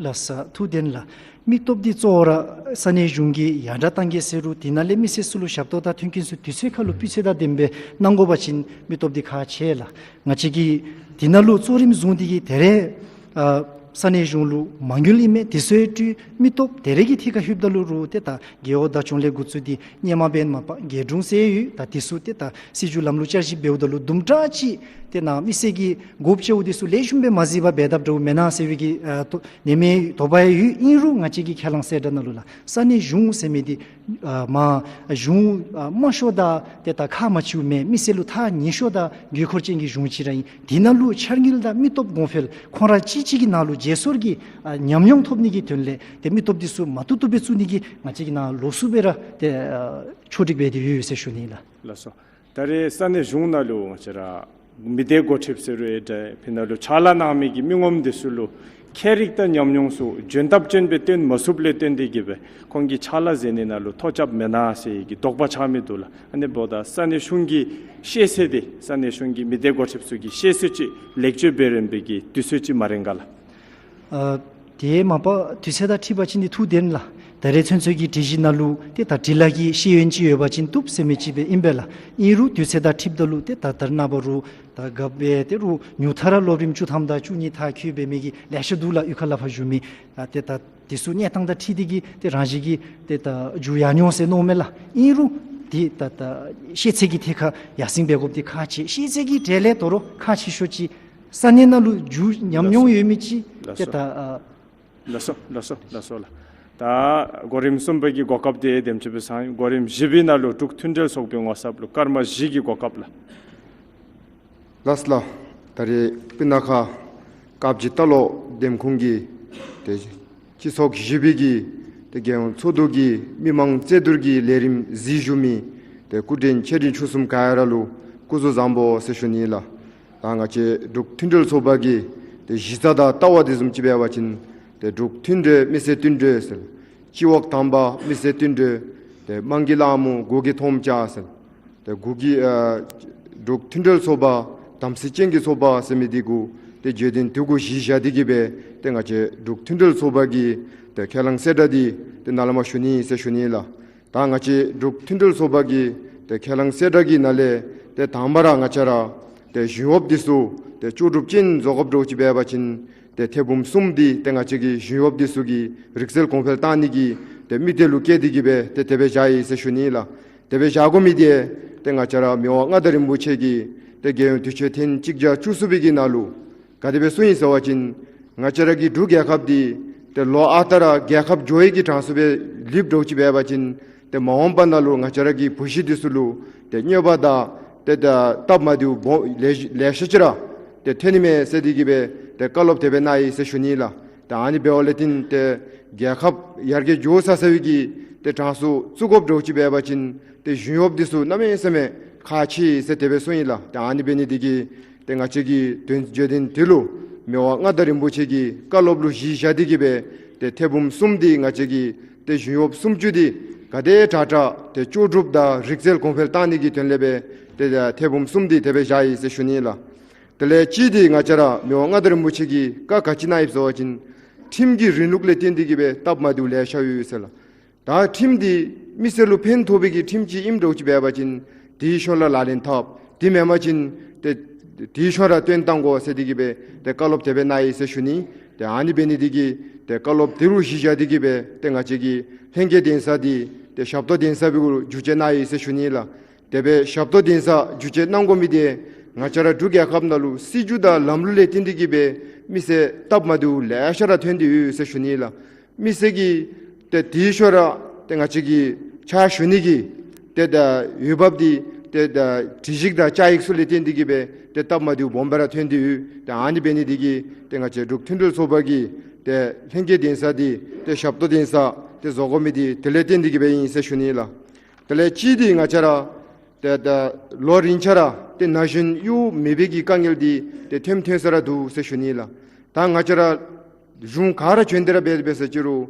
ལགས་སོ། ཐུགས་བདེན་ལགས། མི་སྟོབས་འདི་གཙོ་བོ་ར་ས་གནས་གཞུང་གིས་ཡར་དྲག་གཏང་གེ་ཟེར་རུང་དེ་ནང་ལས་མི་སེར་ཚུ་ལུ་ཞབས་ཏོག་དང་མཐུན་རྐྱེན་ཚུ་དུས་ཚོད་ཁར་ལུ་སྤུས་ཚད་དང་ལྡནམ་སྦེ་གནང་དགོ་པ་ཅིན་མི་སྟོབས་འདི་ཁག་ཆེ་ལགས། ང་བཅས་ཀྱིས་དེ་ནང་ལུ་གཙོ་རིམ་བཟུང་སྟེ་གི་ད་རེས་ཨ་ས་གནས་གཞུང་ལུ་མ་དངུལ་ཨིན་མས། དེ་ཚུ་ཡང་སྤྲོད། མི་སྟོབས་ད་རེས་ཀྱི་ཐད་ཁར་ལྷོདཔ་ད་ལུ་རུང་ཏེ་ད་རྒེད་འོག་བདག་སྐྱོང་ལས་འགོ་བཙུགས་ཏེ་སྔོན་མ་འབདན་མ་པ་རྒེད་དྲུང་ཟེར་ཡོད། ད་དེ་ཚུ་ཏེ་ད་སྲིད་བྱུས་ལམ་ལུགས་བསྐྱར་ཞིབ་འབདཝ་ད་ལུ་དུམ་གྲ་ཅིག་ཏེ་ནཱ་མི་སེར་གྱི་དགོཔ་ཅིག་འདི་ཚུ་ལེགས་ཤོམ་སྦེ་མ་གཟིགས་པར་འབད་དཔ་འདྲཝ་མེན་ན་ཟེར་བའི་གི་ཨ་དོ་ནེམ་དོགས་པ་ཡང་ཡོད། ཨིན་རུང་ང་བཅས་ཀྱི་ཁས་བླངས་གསལ་བསྒྲགས་ནང་ལུ་ལགས་ས་གནས་གཞུང་ཟེར་མི་འདི་ཨ་མ་གཞུང་ཨ་དམའ་ཤོས་དང་ཏེ་ད་ཁག་མ་ཆེཝ་མེན། མི་སེར་ལུ་ཐག་ཉེ་ཤོས་དང་དགོས་མཁོ་ཅན་གྱི་གཞུང་ཅིག་ར་ཨིན། དེ་ནང་ལུ་འཆར་དངུལ་དང་མི་སྟོབས་གོང་འཕེལ་ཁོང་ར་གཅིག་གཅིག་གི་ནང་ལུ་བརྗེ་སོར་གྱི་ཨ་ཉམས་མྱོང་ཐོབ་ནི་གི་དོན་ལས་ཏེ་མི་སྟོབས་འདི་ཚུ་མ་ཏོག་ཏོ་སྦེ་བཙུགས་ནི་གི་ང་བཅས་ཀྱིས་ནཱ་ལོགས་སུ་སྦེ་ར་ཏེ་ཨ་ཕྱོགས་སྒྲིག་འབད་དེ་ཡོད་ཟེར་ཞུ་ནི་ལགས། ལགས་སོ། ད་རེས་ས་གནས་གཞུང་ནང་ལུ་ང་བཅས་ར་མི་སྡེ་འགོ་ཁྲིདཔ་ཟེར་རུང་ཡང་འདྲ། དེ་ནང་ལུ་ཕྱག་ལཱ་གནང་མི་གི་མི་ངོམ་འདི་ཚུ་ལུ་ཁྱད་རིག་དང་ཉམས་མྱོང་ཚུ་འཇོན་ཐབས་ཅན་སྦེ་སྟོན་མ་ཚུགསཔ་ལས་བརྟེན་ཏེ་གི་སྦེ་ཁོང་གིས་ཕྱག་ལཱ་མཛད་ནི་ནང་ལུ་ཐོ་རྐྱབ་མེན་ན་ཟེར་གྱི་དོགས་པ་ཆགས་མི་འདུག་ལགས། ཨ་ནི་འབདཝ་ད་ས་གནས་གཞུང་གི་ཤེས་ཚད་འདི་ས་གནས་གཞུང་གི་མི་སྡེ་འགོ་ཁྲིདཔ་ཚུ་གི་ཤེས་ཚད་ཅིག་ལེགས་བཅོས་འབད་རན་པའི་གི་དུས་ཚོད་ཅིག་མ་རན་ག་ལགས། ཨ་དེ་མ་པ་དུས་ཚོད་དང་འཁྲིལ་བ་ཅིན་འདི་ཐུགས་བདེན་ལགས། ད་རེས་ཚུན་ཚོད་ཀྱི་སྒྲིག་གཞི་ནང་ལུ་ཏེ་ད་འབྲི་ལྷག་གི་ཤེས་ཡོན་ཅིག་ཡོད་པ་ཅིན་བཏུབ་ཟེར་མི་ཅིག་སྦེ་ཨིན་པས་ལགས། ཨིན་རུང་དུས་ཚོད་དང་འཁྲིལཝ་ད་ལུ་ཏེ་ད་ད་རེས་ནངས་པ་རུང་ད་རྒཔོ་སྦེ་ཏེ་རུང་ཉུང་མཐའ་ར་སློབ་རིམ་བཅུ་ཐམ་དང་བཅུ་གཉིས་མཐར་འཁྱོལ་འབད་མི་གི་ལེ་ཤ་འདུག་ལགས། གཡུས་ཁ་ལས་ཕར་བཞུགས་མི་ཨ་ཏེ་ད་དེ་ཚུ་གནས་སྟངས་དང་འཁྲིལ་ཏེ་གི་ཏེ་རང་བཞིན་གྱིས་ཏེ་ད་འགྱོ་ཡར་འགྱོ་ཟེར་མནོཝ་མས་ལགས། ཨིན་རུང་ཏེ་ད་ད་ཤེས་ཚད་ཀྱི་ཐད་ཁར་ཡར་སེང་འབད་དགོཔ་འདི་ཁག་ཆེ། ཤེས་ཚད་ཀྱི་གྲས་ལས་དོ་རུང་ཁག་ཆེ་ཤོས་ཅིག་ས་གནས་ནང་ལུ་འགྱོ་ཉམས་མྱོང་ཡོད་མི་ཅིག་ཏེ་ད་ཨ་ལགས་སོ་ལགས་སོ་ལགས་སོ་ལགས། ད་གོ་རིམ་གསུམ་པ་གི་གོ་སྐབས་དེ་དེམ་ཅིག་སྦེ་ཚང་། གོ་རིམ་བཞི་པའི་ནང་ལུ་འབྲུག་མཐུན་འབྲེལ་ཚོགས་པའི་ངོ་ཚབ་ལུ་སྐར་མ་བཞི་གི་གོ་སྐབས་ལགས། ལགས་སོ་ལགས། ད་རེས་སྤུ་ན་ཁ་དཀར་སྦྱིས་རྟ་ལོག་འདེམས་ཁོངས་ཀྱི་ཏེ་སྤྱི་ཚོགས་བཞི་པའི་གི་ཏེ་རྒྱལ་ཡོངས་ཚོགས་འདུ་གི་མི་མང་རྩོད་བསྡུར་གྱི་ལས་རིམ་གཟིགས་བཞུགས་མི་ཏེ་སྐུ་མགྲོན་ཆེ་འབྲིང་ཆུང་གསུམ་ག་ར་ལུ་སྐུ་གཟུགས་བཟང་པོ་ཟེར་ཞུ་ནི་ལགས། ད་ང་བཅས་འབྲུག་མཐུན་འབྲེལ་ཚོགས་པ་གི་ཏེ་གཞི་རྩ་དང་ལྟ་བ་དེ་བཟུམ་ཅིག་འབད་བ་ཅིན་ཏེ་འབྲུག་མཐུན་འབྲེལ་མི་སེར་བསྟུན་གྲོས་ཟེར། སྤྱི་འོག་དམ་པ་མི་སེར་བསྟུན་གྲོས། ཏེ་དམངས་ཀྱི་ལྷ་མོ་འགོ་གི་ཐོམ་ཅ་ཟེར། ཏེ་འགོ་གི་ཨ་འབྲུག་མཐུན་འབྲེལ་ཚོགས་པ་དམ་ཚིག་ཅན་གྱི་ཚོགས་པ་ཟེར་མི་འདི་གུ་ཏེ་བརྗོད་དོན་དེ་གུ་གཞི་བཞག་སྟེ་གི་སྦེ་ཏེ་ང་བཅས་འབྲུག་མཐུན་འབྲེལ་ཚོགས་པ་གི་ཏེ་ཁས་བླངས་གསལ་བསྒྲགས་འདི་ཏེ་ནཱ་ལས་མར་ཞུ་ནི་ཟེར་ཞུ་ནི་ལགས། ད་ང་བཅས་འབྲུག་མཐུན་འབྲེལ་ཚོགས་པ་གི་ཏེ་ཁས་བླངས་གསལ་བསྒྲགས་ཀྱི་ནང་ལས་ཏེ་དང་པ་ར་ང་བཅས་ར་ཏེ་གཞུང་གཡོགཔ་འདི་ཚུ་ཏེ་ལྕོགས་གྲུབ་ཅན་བཟོ་དགོཔ་འདྲཝ་ཅིག་འབད་བ་ཅིན་ཏེ་ཐེར་འབུམ་གསུམ་འདི་ཏེ་ང་བཅས་ཀྱིས་གཞུང་གཡོགཔ་འདི་ཚུ་གི་རིག་རྩལ་གོང་འཕེལ་བཏང་ནི་གི་ཏེ་དམིགས་གཏད་ལུ་བསྐྱེད་དེ་གི་སྦེ་ཏེ་དེ་སྦེ་བཞག་ཡི་ཟེར་ཞུ་ནི་ལགས། དེ་སྦེ་བཞག་དགོ་མི་འདི་ཏེ་ང་བཅས་ར་མི་དབང་མངའ་བདག་རིན་པོ་ཆེ་གིས་ཏེ་རྒྱལ་ཡོངས་དུས་ཆེན་ཐེངས་གཅིག་བརྒྱ་བཅུ་གསུམ་པའི་གི་ནང་ལུ་ག་དེ་སྦེ་གསུངས་ཡི་ཟེར་བ་ཅིན་ང་བཅས་ར་གི་འབྲུག་རྒྱལ་ཁབ་འདི་ཏེ་ལོ་ཨ་རྟག་ར་རྒྱལ་ཁབ་འགྱོ་བའི་གི་གྲངས་སུ་སྦེ་ལུསཔ་འདྲཝ་ཅིག་འབད་བ་ཅིན་ ཏེ་མ་འོངས་པ་ནང་ལུ་ང་བཅས་ར་གི་བུ་གཞི་འདི་ཚུ་ལུ་ཏེ་གནོད་པ་དང་ཏེ་ད་སྟབས་མ་བདེཝ་སྦོམ་ལེ་ལེ་ཤ་ཅིག་ར་ཏེ་ཐོན་ནི་མས་ཟེར་འདི་གིས་སྦེ་ཏེ་བཀའ་སློབ་དེ་སྦེ་གནང་ཡི་ཟེར་ཞུ་ནི་ལགས། ཏེ་ཨ་ནི་འབདཝ་ལས་བརྟེན་ཏེ་རྒྱལ་ཁབ་ཡར་རྒྱས་འགྱོ་ས་ས་བའི་གི་ཏེ་གྲངས་སུ་བཙུགས་དགོཔ་འདྲཝ་ཅིག་འབད་བ་ཅིན་ཏེ་གཞུང་གཡོགཔ་འདི་ཚུ་གནམ་མེད་ས་མེད་ཁག་ཆེ་ཟེར་དེ་སྦེ་གསུངས་ཡི་ལགས། ཏེ་ཨ་ནི་འབད་ནི་འདི་གིས་ཏེ་ང་བཅས་ཀྱིས་དོན་བརྗོད་དོན་འདི་ལུ་མི་དབང་མངའ་བདག་རིན་པོ་ཆེ་གི་བཀའ་སློབ་ལུ་གཞི་བཞག་སྟེ་གིས་སྦེ་ཏེ་ཐེར་འབུམ་གསུམ་འདི་ང་བཅས་ཀྱི་ཏེ་གཞུང་གཡོགཔ་སུམ་ཅུ་འདི་ག་དེ་དྲག་དྲག་ཏེ་ལྕོགས་གྲུབ་དང་རིག་རྩལ་གོང་འཕེལ་བཏང་ནི་གི་དོན་ལས་སྦེ་ཏེ་ཐེར་འབུམ་གསུམ་འདི་དེ་སྦེ་བཞག་ཡི་ཟེར་ཞུ་ནི་ལགས། དེ་ལས་གཅིག་འདི་ང་བཅས་ར་མི་དབང་མངའ་བདག་རིན་པོ་ཆེ་གིས་བཀའ་ག་ཅི་གནང་ཡི་ཟེར་བ་ཅིན་ཁྲིམས་ཀྱི་རིང་ལུགས་ལས་བརྟེན་ཏེ་གིས་སྦེ་སྟབས་མ་བདེཝ་ལེ་ཤ་ཡོད་ཟེར་ལགས། ད་ཁྲིམས་འདི་མི་སེར་ལུ་ཕན་ཐོགས་པའི་གི་ཁྲིམས་ཅིག་ཨིནམ་འདྲཝ་ཅིག་འབད་བ་ཅིན་དེའི་ཤུལ་ལུ་ལག་ལེན་འཐབ། དེ་མེན་པ་ཅིན་ཏེ་དེའི་ཤུལ་ར་བཏོན་བཏང་དགོ་ཟེར་འདི་གིས་སྦེ་ཏེ་བཀའ་སློབ་དེ་སྦེ་གནང་ཡི་ཟེར་ཞུ་ནི། ཏེ་ཨ་ནི་འབད་ནི་འདི་གིས་ཏེ་བཀའ་སློབ་དེ་ལུ་གཞི་བཞག་སྟེ་གིས་སྦེ་ཏེ་ང་བཅས་ཀྱི་ལྷན་རྒྱས་གདན་ས་འདི་ཏེ་ཞབས་ཏོག་གདན་ས་སྦེ་གུ་འགྱུར་བཅོས་གནང་ཡི་ཟེར་ཞུ་ནི་ལགས། དེ་སྦེ་ཞབས་ཏོག་གདན་ས་འགྱུར་བཅོས་གནང་དགོ་མི་འདི་ང་བཅས་ར་འབྲུག་རྒྱལ་ཁབ་ནང་ལུ་སྲིད་བྱུས་དང་ལམ་ལུགས་ལས་བརྟེན་ཏེ་གིས་སྦེ་མི་སེར་སྟབས་མ་བདེཝ་ལེ་ཤ་ར་ཐོན་ཏེ་ཡོད་ཟེར་ཞུ་ནི་ལགས། མི་སེར་གྱིས་ཏེ་དེའི་ཤུལ་ར་ཏེ་ང་བཅས་ཀྱི་ཕྱག་ཞུ་ནི་གི་ཏེ་ད་འོས་འབབ་འདི་ཏེ་ད་སྒྲིག་གཞི་དང་བཅའ་ཡིག་ཚུ་ལས་བརྟེན་ཏེ་གིས་སྦེ་ཏེ་སྟབས་མ་བདེཝ་སྦོམ་སྦེ་ར་ཐོན་ཏེ་ཡོད། ཏེ་ཨ་ནི་འབད་ནི་འདི་གིས་ཏེ་ང་བཅས་འབྲུག་མཐུན་སྒྲིལ་ཚོགས་པ་གིས་ཏེ་ལྷན་རྒྱས་གདན་ས་འདི་ཏེ་ཞབས་ཏོག་གདན་ས་ཏེ་བཟོ་དགོ་མི་འདི་དེ་ལས་བརྟེན་ཏེ་གིས་སྦེ་ཨིན་ཟེར་ཞུ་ནི་ལགས། དེ་ལས་གཅིག་འདི་ང་བཅས་ར་ཏེ་ད་ལོ་རིམ་ཆ་ར་ཏེ་ན་གཞོན་གཡོག་མེད་པའི་གི་དཀའ་ངལ་འདི་ཏེ་ཐོནམ་ཐོན་ས་ར་འདུག་ཟེར་ཞུ་ནི་ལགས། ད་ང་བཅས་ར་གཞུང་ག་ར་བྱོན་ཏེ་ར་འབད་འབད་ས་ཅིག་རུང་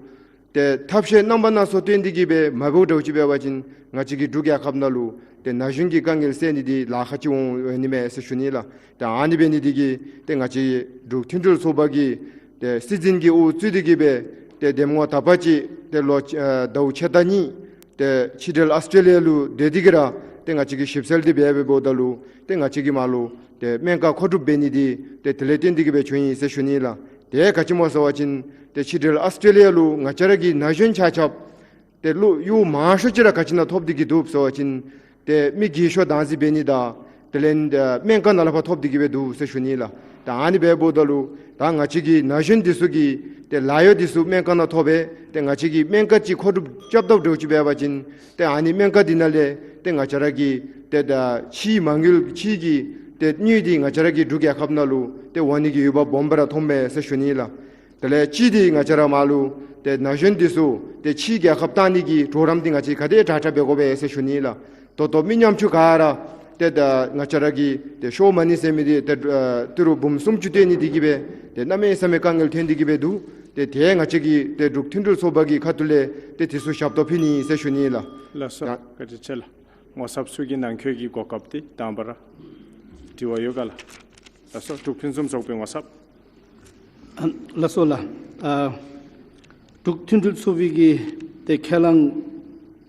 ཏེ་ཐབས་ཤེས་རྣམ་པ་སྣ་ཚོགས་བཏོན་ཏེ་གིས་སྦེ་མ་འབདཝ་འདྲཝ་ཅིག་འབད་བ་ཅིན་ང་བཅས་ཀྱི་འབྲུག་རྒྱལ་ཁབ་ནང་ལུ་ཏེ་ན་གཞོན་གྱི་དཀའ་ངལ་སེལ་ནི་འདི་ལཱ་ཁག་ཅིག་འོང་འོང་ནི་མས་ཟེར་ཞུ་ནི་ལགས། ཏེ་ཨ་ནི་འབད་ནི་འདི་གིས་ཏེ་ང་བཅས་འབྲུག་མཐུན་སྒྲིལ་ཚོགས་པ་གིས་ཏེ་སྲིད་འཛིན་གྱི་དབུ་གཙོས་ཏེ་གིས་སྦེ་ཏེ་འདེམས་ངོ་དག་པ་ཅིག་ཏེ་ལོ་ཨ་ཟླཝ་ཕྱེད་དང་གཉིས་ཏེ་ཕྱི་འབྲེལ་ཨཱོས་ཊྲེ་ལི་ཡ་ལུ་སྡོད་དེ་གིས་ར་ཏེ་ང་བཅས་ཀྱིས་ཞིབ་འཚོལ་འདི་འབད་འབདཝ་ད་ལུ་ཏེ་ང་བཅས་ཀྱི་མར་ལུ་ཏེ་སྨན་ཁང་མཁོ་སྒྲུབ་འབད་ནི་འདི་ཏེ་དེ་ལས་བརྟེན་ཏེ་གིས་སྦེ་བྱུང་ཡི་ཟེར་ཞུ་ནི་ལགས། ཏེ་ག་ཅི་སྨོ་ཟེར་བ་ཅིན་ཏེ་ཕྱི་འབྲེལ་ཨཱོས་ཊྲེ་ལི་ཡ་ལུ་ང་བཅས་ར་གི་ན་གཞོན་ཆ་ཁྱབ་ཏེ་ལོ་གཡུས་མང་ཤོས་ཅིག་ར་ག་ཅི་ནང་ཐོབ་སྟེ་གིས་འདུག་ཟེར་བ་ཅིན་ཏེ་མི་རྒས་ཤོས་བདག་འཛིན་འབད་ནི་དང་དེ་ལས་ཨ་སྨན་ཁང་ནང་ལས་ཕར་ཐོབ་སྟེ་གིས་སྦེ་འདུག་ཟེར་ཞུ་ནི་ལགས། ད་ཨ་ནི་འབདཝ་ད་ལུ་ད་ང་བཅས་ཀྱི་ན་གཞོན་འདི་ཚུ་གིས་ཏེ་ལཱ་གཡོག་འདི་ཚུ་སྨན་ཁང་ནང་ཐོབ་སྦེ་ཏེ་ང་བཅས་ཀྱིས་སྨན་ཁང་ཅིག་མཁོ་སྒྲུབ་རྐྱབ་ད་འདྲཝ་ཅིག་འབད་བ་ཅིན་ཏེ་ཨ་ནི་སྨན་ཁང་འདི་ནང་ལས་ཏེ་ང་བཅས་ར་གི་ཏེ་ད་ཕྱིའི་མ་དངུལ་ཕྱིའི་གི་ཏེ་དངུལ་འདི་ང་བཅས་ར་གི་འབྲུག་རྒྱལ་ཁབ་ནང་ལུ་ཏེ་འོང་ནི་གི་འོས་འབབ་སྦོམ་སྦེ་ར་མཐོངམ་མས་ཟེར་ཞུ་ནི་ལགས། དེ་ལས་གཅིག་འདི་ང་བཅས་ར་མར་ལུ་ཏེ་ན་གཞོན་འདི་ཚུ་ཏེ་ཕྱིའི་རྒྱལ་ཁབ་བཏང་ནི་གི་གྲོགས་རམ་འདི་ང་བཅས་ག་དེ་དྲག་དྲག་འབད་དགོ་པས་ཟེར་ཞུ་ནི་ལགས། ད་ལྟོ་མི་ཉམ་ཆུང་ག་ར་ཏེ་ད་ང་བཅས་ར་གི་ཏེ་ཤོག་མ་ཎི་ཟེར་མི་འདི་ཏེ་ཨ་ཏི་རུ་འབུམ་སུམ་ཅུ་སྟོན་ནི་འདི་གིས་སྦེ་ཏེ་གནམ་མེད་ས་མེད་དཀའ་ངལ་ཐོན་ཏེ་གིས་སྦེ་འདུག། ཏེ་དེ་ང་བཅས་ཀྱི་ཏེ་འབྲུག་མཐུན་སྒྲིལ་ཚོགས་པ་གི་ཁ་ཐུག་ལས་ཏེ་དེ་ཚུ་ཞབས་ཏོག་ཕུལ་ནི་ཨིན་ཟེར་ཞུ་ནི་ལགས། ལགས་སོ། ཡ། བཀའ་དྲིན་ཆེ་ལགས། ངོ་ཚབ་ཚུ་གིས་ནང་འཁོད་ཀྱི་གོ་སྐབས་འདི་དང་པ་ར་དྲི་བ་ཡོད་ག་ལགས། ལགས་སོ། འབྲུག་ཕུན་སུམ་ཚོགས་པའི་ངོ་ཚབ། ཨ་ལགས་སོ་ལགས། ཨ་འབྲུག་མཐུན་སྒྲིལ་ཚོགས་པའི་གི་ཏེ་ཁས་བླངས་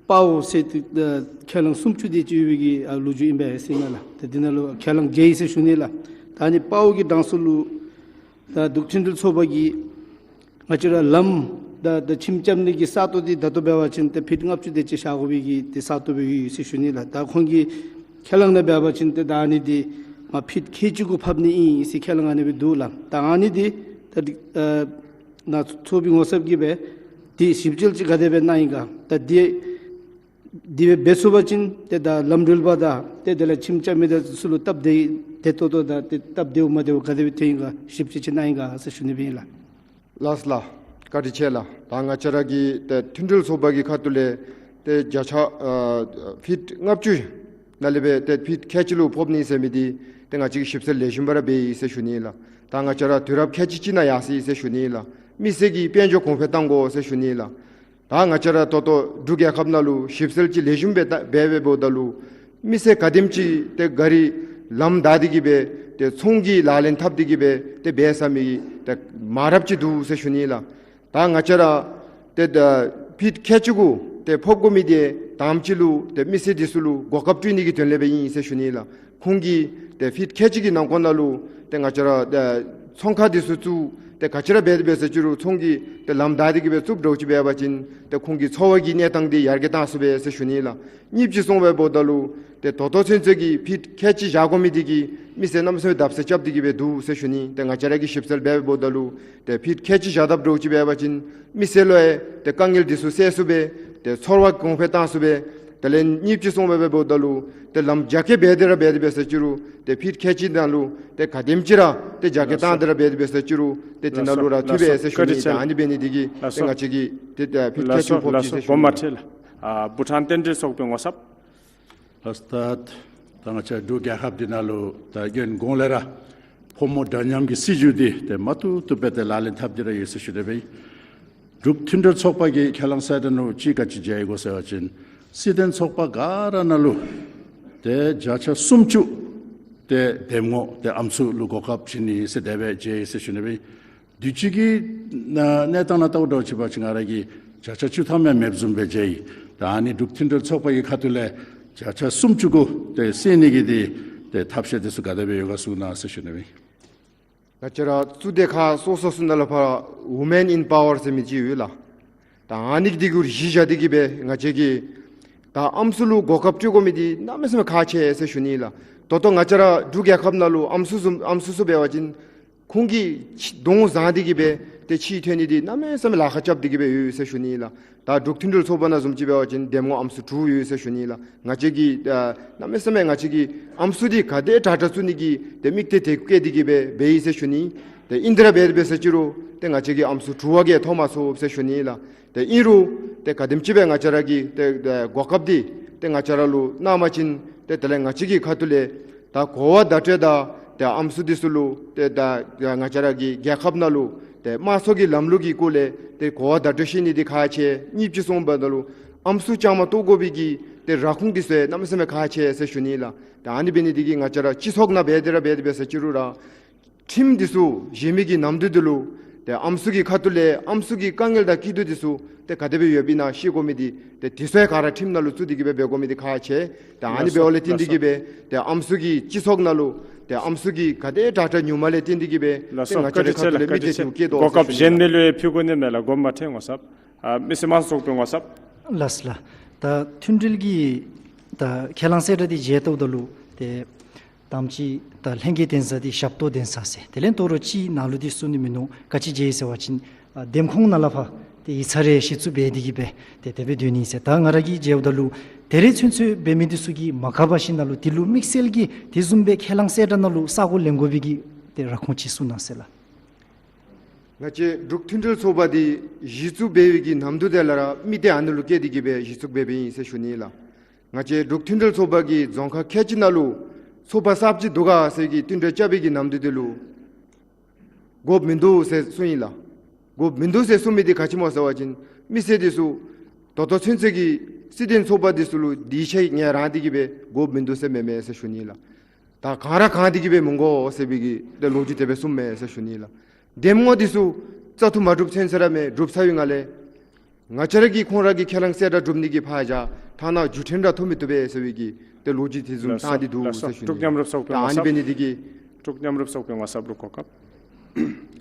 དཔའ་བོ་ཟེར་ཏེ་ཨ་ཁས་བླངས་སུམ་ཅུ་དེ་ཅིག་ཡོད་པའི་གི་ཨ་ལོ་རྒྱུས་ཨིན་པས་ཟེར་ཨིན་མས་ལགས། ཏེ་འདི་ནང་ལུ་ཁས་བླངས་བརྒྱད་ཨིན་ཟེར་ཞུ་ནི་ལགས། ད་ཨ་ནི་དཔའ་བོ་གི་གྲངས་སུ་ལུ་ད་འབྲུག་མཐུན་སྒྲིལ་ཚོགས་པ་གིས་ང་བཅས་ར་ལམ་དང་ད་ཁྱིམ་རྐྱབ་ནི་གི་ས་སྟོང་འདི་ད་ལྟོ་འབད་བ་ཅིན་ཏེ་ཕིཊ་ལྔ་བཅུ་དེ་ཅིག་བཞག་དགོ་པའི་གི་ཏེ་ས་སྟོང་སྦེ་ཡོད་ཟེར་ཞུ་ནི་ལགས། ད་ཁོང་གི་ཁས་བླངས་ནང་འབད་བ་ཅིན་ཏེ་ད་ཨ་ནི་འདི་མར་ཕིཊ་ཁལ་གཅིག་གུ་ཕབ་ནི་ཨིན་ཟེར་ཁས་བླངས་ཨ་ནི་སྦེ་འདུག་ལགས། ད་ཨ་ནི་འདི་ད་ཨ་ནཱ་ཚོགས་པའི་ངོ་ཚབ་ཀྱིས་སྦེ་འདི་ཞིབ་འཚོལ་ཅིག་ག་དེ་སྦེ་གནང་ཡི་ག། ད་འདི་འདི་སྦེ་འབད་ཚུགས་པ་ཅིན་ཏེ་ད་ལམ་འགྲུལ་པ་དང་ཏེ་དེ་ལས་ཁྱིམ་རྐྱབ་མི་དེ་ཚུ་ལུ་སྟབས་བདེ་བདེ་ཏོག་ཏོ་དང་ཏེ་སྟབས་བདེཝ་མ་བདེཝ་ག་དེ་སྦེ་ཐོན་ཡི་ག་ཞིབ་འཚོལ་ཅིག་གནང་ཡི་ག་ཟེར་ཞུ་ནི་སྦེ་ཨིན་ལགས། ལགས་ལགས། བཀའ་དྲིན་ཆེ་ལགས། ད་ང་བཅས་ར་གི་ཏེ་མཐུན་སྒྲིལ་ཚོགས་པ་གི་ཁ་ཐུག་ལས་ཏེ་བརྒྱ་ཆ་ཨ་ཕིཊ་ལྔ་བཅུ་ནང་ལས་སྦེ་ཏེ་ཕིཊ་ཁལ་གཅིག་ལུ་ཕབ་ནི་ཟེར་མི་འདི་ཏེ་ང་བཅས་ཀྱིས་ཞིབ་འཚོལ་ལེགས་ཤོམ་སྦེ་ར་འབད་ཡི་ཟེར་ཞུ་ནི་ལགས། ད་ང་བཅས་ར་དུས་རབས་ཁལ་གཅིག་ཅིག་ནང་ཡར་སོ་ཡི་ཟེར་ཞུ་ནི་ལགས། མི་སེར་གྱི་དཔལ་འབྱོར་གོང་འཕེལ་གཏང་དགོ་ཟེར་ཞུ་ནི་ལགས། ད་ང་བཅས་ར་ད་ལྟོ་འབྲུག་རྒྱལ་ཁབ་ནང་ལུ་ཞིབ་འཚོལ་ཅིག་ལེགས་ཤོམ་སྦེ་ད་འབད་འབདཝ་ད་ལུ་མི་སེར་ག་དེམ་ཅིག་ཏེ་ག་ར་ལམ་བདའ་སྟེ་གིས་སྦེ་ཏེ་ཚོང་གི་ལག་ལེན་འཐབ་སྟེ་གིས་སྦེ་ཏེ་འབད་ཚར་མི་ཏེ་མང་རབས་ཅིག་འདུག་ཟེར་ཞུ་ནི་ལགས། ད་ང་བཅས་ར་ཏེ་ད་ཕིཊ་ཁལ་གཅིག་གུ་ཏེ་ཕབ་དགོ་མི་འདི་དང་པ་ཅིག་ལུ་ཏེ་མི་སེར་འདི་ཚུ་ལུ་གོ་སྐབས་སྤྲོད་ནི་གི་དོན་ལས་སྦེ་ཨིན་ཟེར་ཞུ་ནི་ལགས། ཁོང་གིས་ཏེ་ཕིཊ་ཁལ་གཅིག་གི་ནང་འཁོད་ནང་ལུ་ཏེ་ང་བཅས་ར་ཏེ་ཚོང་ཁང་འདི་ཚུ་བཙུགས་ཏེ་ག་ཅི་ར་འབད་འབད་ཟེར་ཅི་རུང་ཚོང་གི་ཏེ་ལམ་བདའ་སྟེ་གིས་སྦེ་བཙུགསཔ་འདྲཝ་ཅིག་འབད་བ་ཅིན་ཏེ་ཁོང་གི་འཚོ་བ་གི་གནས་སྟངས་འདི་ཡར་རྒྱས་གཏང་ཚུགས་པས་ཟེར་ཞུ་ནི་ལགས། གཉིས་པ་ཅིག་སོང་སྦེ་འབདཝ་ད་ལུ་ཏེ་ད་ལྟོ་ཚུན་ཚོད་ཀྱི་ཕིཊ་ཁལ་གཅིག་བཞག་དགོ་མི་འདི་གིས་མི་སེར་གནམ་མེད་ས་མེད་བརྡབ་གསིག་རྐྱབ་སྟེ་གིས་སྦེ་འདུག་ཟེར་ཞུ་ནི། ཏེ་ང་བཅས་ར་གིས་ཞིབ་འཚོལ་འབད་འབདཝ་ད་ལུ་ཏེ་ཕིཊ་ཁལ་གཅིག་བཞག་དཔ་འདྲཝ་ཅིག་འབད་བ་ཅིན་མི་སེར་ལུ་ཡང་ཏེ་དཀའ་ངལ་འདི་ཚུ་སེལ་ཚུགས་པས། ཏེ་ཚོར་བ་གོང་འཕེལ་བཏང་ཚུགས་པས། དེ་ལས་གཉིས་ཅིག་སོང་སྦེ་འབདཝ་ད་ལུ་ཏེ་ལམ་རྒྱ་སྐྱེད་འབད་དེ་ར་འབད་དེ་འབད་ས་ཅི་རུང་ཏེ་ཕིཊ་ཁལ་གཅིག་ནང་ལུ་ཏེ་ག་དེམ་ཅིག་ར་ཏེ་རྒྱ་སྐྱེད་བཏང་སྟེ་ར་འབད་དེ་འབད་ས་ཅི་རུང་ཏེ་དེ་ནང་ལུ་ར་ཐུག་པས་ཟེར་ཞུ་ནི། ད་ཨ་ནི་འབད་ནི་འདི་གིས་ཏེ་ང་བཅས་ཀྱིས་ཏེ་ཕིཊ་ཁལ་གཅིག་ཕོགཔ་ཅིག་ཟེར་ཞུ་ནི། ལགས་སོ། ལགས་སོ། ལགས་སོ། དགོངསམ་མ་ཁྲེལ་ལགས། ཨ་བྷུ་ཊཱན་རྟེན་འབྲེལ་ཚོགས་པའི་ངོ་ཚབ། ལགས་སོ། ད་ད་ང་བཅས་འབྲུག་རྒྱལ་ཁབ་འདི་ནང་ལུ་ད་ཡོན་གོང་ལས་ར་ཕོ་མོ་འདྲ་མཉམ་གྱི་སྲིད་བྱུས་འདི་ཏེ་མ་བཏུབ་བཏུབ་སྦེ་ཏེ་ལག་ལེན་འཐབ་སྟེ་ར་ཡོད་ཟེར་ཞུ་ནི་སྦེ། འབྲུག་མཐུན་སྒྲིལ་ཚོགས་པ་གིས་ཁས་བླངས་གསལ་བསྒྲགས་ནང་ཅིག་ག་ཅི་མཇལ་ཡི་གོ་ཟེར་བ་ཅིན་སྲིད་དོན་ཚོགས་པ་ག་ར་ནང་ལུ་ཏེ་བརྒྱ་ཆ་སུམ་ཅུ་ཏེ་འདེམས་ངོ་ཏེ་ཨམ་སྲུ་ལུ་གོ་སྐབས་བྱིན་ནི་ཟེར་དེ་སྦེ་མཇལ་ཡི་ཟེར་ཞུ་ནི་སྦེ། དུས་ཅི་གི་གནས་སྟངས་ནང་བལྟཝ་ད་ཅིག་འབད་བ་ཅིན་ང་ར་གིས་བརྒྱ་ཆ་བཅུ་ཐམ་ཡང་མེདཔ་བཟུམ་སྦེ་མཇལ་ཡི། ད་ཨ་ནི་འབྲུག་མཐུན་སྒྲིལ་ཚོགས་པ་གི་ཁ་ཐུག་ལས་བརྒྱ་ཆ་སུམ་ཅུ་གུ་ཏེ་བསད་ནི་གི་འདི་ཏེ་ཐབས་ཤེས་འདི་ཚུ་ག་དེ་སྦེ་ཡོད་ག་གསུང་གནང་ཟེར་ཞུ་ནི་སྦེ། ང་བཅས་ར་གཙུག་སྡེ་ཁག་སོ་སོ་ཚུ་ནང་ལས་ཕར་Women in Power ཟེར་མི་ཅིག་ཡོད་ལགས། ད་ཨ་ནི་འདི་གུ་གཞི་བཞག་སྟེ་གི་སྦེ་ང་བཅས་ཀྱིས་ད་ཨམ་སྲུ་ལུ་གོ་སྐབས་སྤྲོད་དགོ་མི་འདི་གནམ་མེད་ས་མེད་ཁག་ཆེ་ཟེར་ཞུ་ནི་ལགས། ད་ལྟོ་ང་བཅས་ར་འབྲུག་རྒྱལ་ཁབ་ནང་ལུ་ཨམ་སྲུ་བཟུམ་ཨམ་སྲུ་ཚུ་འབད་བ་ཅིན་ཁོང་གི་ཕྱི་གདོང་བཟང་སྟེ་གི་སྦེ་ཏེ་ཕྱི་ཐོན་ནི་འདི་གནམ་མེད་ས་མེད་ལཱ་ཁག་རྐྱབ་སྟེ་གི་སྦེ་ཡོད་ཟེར་ཞུ་ནི་ལགས། ད་འབྲུག་མཐུན་སྒྲིལ་ཚོགས་པ་ནང་བཟུམ་ཅིག་འབད་བ་ཅིན་འདེམས་ངོ་ཨམ་སྲུ་དྲུག་ཡོད་ཟེར་ཞུ་ནི་ལགས། ང་བཅས་ཀྱིས་ཨ་གནམ་མེད་ས་མེད་ང་བཅས་ཀྱིས་ཨམ་སྲུ་འདི་ག་དེ་དྲག་དྲག་བཙུགས་ནི་གི་ཏེ་དམིགས་གཏད་དེ་བསྐྱེད་དེ་གི་སྦེ་འབད་ཡི་ཟེར་ཞུ་ནི། ཏེ་ཨིན་ཏེ་ར་འབད་འབད་ས་ཅི་རུང་ཏེ་ང་བཅས་ཀྱིས་ཨམ་སྲུ་དྲུག་བ་གིས་ཐོབ་མ་ཚུགས་ཟེར་ཞུ་ནི་ལགས། ཏེ་ཨིན་རུང་ཏེ་ག་དེམ་ཅིག་སྦེ་ང་བཅས་ར་གི་ཏེ་ཏེ་གོ་སྐབས་འདི་ཏེ་ང་བཅས་ར་ལུ་གནང་པ་ཅིན་ཏེ་དེ་ལས་ང་བཅས་ཀྱི་ཁ་ཐུག་ལས་ད་གོ་བ་བརྡ་སྤྲོད་དང་ཏེ་ཨམ་སྲུ་འདི་ཚུ་ལུ་ཏེ་ད་ང་བཅས་ར་གི་རྒྱལ་ཁབ་ནང་ལུ་ཏེ་དམངས་གཙོ་གི་ལམ་ལུགས་ཀྱི་སྐོར་ལས་ཏེ་གོ་བ་བརྡ་སྤྲོད་ཤེས་ནི་འདི་ཁག་ཆེ། གཉིས་ཅིག་སོང་འབདཝ་ད་ལུ་ཨམ་སྲུ་བཅའ་མར་གཏོགས་དགོ་པའི་གི་ཏེ་ར་ཁུངས་འདི་ཚུ་གནམ་མེད་ས་མེད་ཁག་ཆེ་ཟེར་ཞུ་ནི་ལགས། ཏེ་ཨ་ནི་འབད་ནི་འདི་གིས་ང་བཅས་ར་སྤྱི་ཚོགས་ནང་འབད་དེ་ར་འབད་དེ་འབད་ས་ཅི་རུང་ར་ཁྲིམས་འདི་ཚུ་བཞེས་མི་གི་ནམ་དུས་འདི་ལུ་ཏེ་ཨམ་སྲུ་གི་ཁ་ཐུག་ལས་ཨམ་སྲུ་གི་དཀའ་ངལ་དང་སྐྱིད་སྡུག་འདི་ཚུ་ཏེ་ག་དེ་སྦེ་ཡོདཔ་ཨིན་ན་ཤེས་དགོ་མི་འདི་ཏེ་འདི་ཚུ་ཡང་ག་ར་ཁྲིམས་ནང་ལུ་བཙུགས་ཏེ་གི་སྦེ་འབད་དགོ་མི་འདི་ཁག་ཆེ། ཏེ་ཨ་ནི་འབདཝ་ལས་བརྟེན་ཏེ་གི་སྦེ་ཏེ་ཨམ་སྲུ་གི་སྤྱི་ཚོགས་ནང་ལུ་ཏེ་ཨམ་སྲུ་གི་ག་དེ་དྲག་དྲག་ཉུང་མ་ལས་བརྟེན་ཏེ་གི་སྦེ་ཏེ་ང་བཅས་ར་ཁ་ཐུག་ལས་དམིགས་གཏད་དེ་བསྐྱེད་དོ་ཟེར་ཞུ་ནི་ལགས། གོ་སྐབས་གཞན་མི་ལུ་ཡང་ཕུལ་དགོ་ནི་མས་ལགས། དགོངསམ་མ་ཁྲེལ་ངོ་ཚབ། ཨ་མི་སེར་དམངས་གཙོ་ཚོགས་པའི་ངོ་ཚབ། ལགས་ལགས། ད་མཐུན་སྒྲིལ་གྱི་ད་ཁས་བླངས་གསལ་བསྒྲགས་འདི་མཇལ་བལྟཝ་ད་ལུ་ཏེ་དང་པ་ཅིག་ད་ལྷན་རྒྱས་གདན་ས་འདི་ཞབས་ཏོག་གདན་ས་ཟེར། དེ་ལས་དོ་རུང་ཅིག་ནང་ལུ་འདི་གསུང་ནི་མིན་ནུག། ག་ཅི་མཇལ་ཡི་ཟེར་བ་ཅིན་ཨ་འདེམས་ཁོངས་ནང་ལས་ཕར་ཏེ་ཡིག་ཚང་རེ་གཞི་བཙུགས་འབད་དེ་གི་སྦེ་ཏེ་དེ་སྦེ་སྡོད་ནི་ཟེར། ད་ང་ར་གིས་མཇལཝ་ད་ལུ་དེ་རེ་ཚུན་ཚོད་འབད་མི་འདི་ཚུ་གིས་མ་དགའ་བ་ཞིནམ་ལས་དེ་ལུ་དམིགས་བསལ་གྱིས་དེ་བཟུམ་སྦེ་ཁས་བླངས་གསལ་བསྒྲགས་ནང་ལུ་ས་གོ་ལེན་དགོ་པའི་གི་ཏེ་ར་ཁུངས་ཅིག་གསུང་གནང་ཟེར་ལགས། ང་བཅས་འབྲུག་མཐུན་སྒྲིལ་ཚོགས་པ་འདི་གཞི་བཙུགས་འབད་བའི་གི་ནམ་དུས་དེ་ལས་ར་དམིགས་གཏད་ཨ་ནི་ལུ་བསྐྱེད་དེ་གི་སྦེ་གཞི་བཙུགས་འབད་འབདཝ་ཨིན་ཟེར་ཞུ་ནི་ལགས། ང་བཅས་འབྲུག་མཐུན་སྒྲིལ་ཚོགས་པ་གིས་རྫོང་ཁག་ཁལ་གཅིག་ནང་ལུ་ཚོགས་པ་གསརཔ་ཅིག་འདུག་ག་ཟེར་གྱི་བསྟུན་གྲོས་རྐྱབ་པའི་གི་ནམ་དུས་དེ་ལུ་དགོཔ་མིན་འདུག་ཟེར་གསུངས་ཡི་ལགས། དགོཔ་མིན་འདུག་ཟེར་གསུངས་མི་འདི་ག་ཅི་སྨོ་ཟེར་བ་ཅིན་མི་སེར་འདི་ཚུ་ད་ལྟོ་ཚུན་ཚོད་ཀྱི་སྲིད་དོན་ཚོགས་པ་འདི་ཚུ་ལུ་དེ་ཆ་ངལ་རངས་ཏེ་གི་སྦེ་དགོཔ་མིན་འདུག་ཟེར་མེན་མས་ཟེར་ཞུ་ནི་ལགས། ད་གང་ར་གང་སྟེ་གི་སྦེ་མི་དགོ་ཟེར་བའི་གི་ཏེ་ལོ་རྒྱུས་དེ་སྦེ་གསུངམ་མས་ཟེར་ཞུ་ནི་ལགས། འདེམས་ངོ་འདི་ཚུ་བཙག་འཐུ་མ་གྲུབ་ཚུན་ཚོད་ར་མས། གྲུབ་ཚར་བའི་སྒང་ལས་ང་བཅས་ར་གིས་ཁོང་ར་གི་ཁས་བླངས་གསལ་བསྒྲགས་གྲུབ་ནི་གི་ཕར་བཞག་ཐ་ན་བརྒྱུད་འཕྲིན་ར་ཐོབ་མི་བཏུབ་པས་ཟེར་བའི་གི་ཏེ་ལོ་རྒྱུས་དེ་བཟུམ་ལགས་སོ། བཏང་སྟེ་འདུག་ལགས་སོ། ཟེར་ཞུ་ནི་འབྲུག་ལགས། མཉམ་རུབ་ཚོགས་པའི་ད་ཨ་ནི་ངོ་ཚབ། འབད་ནི་འདི་གིས་འབྲུག་མཉམ་རུབ་ཚོགས་པའི་ངོ་ཚབ་ལུ་གོ་སྐབས།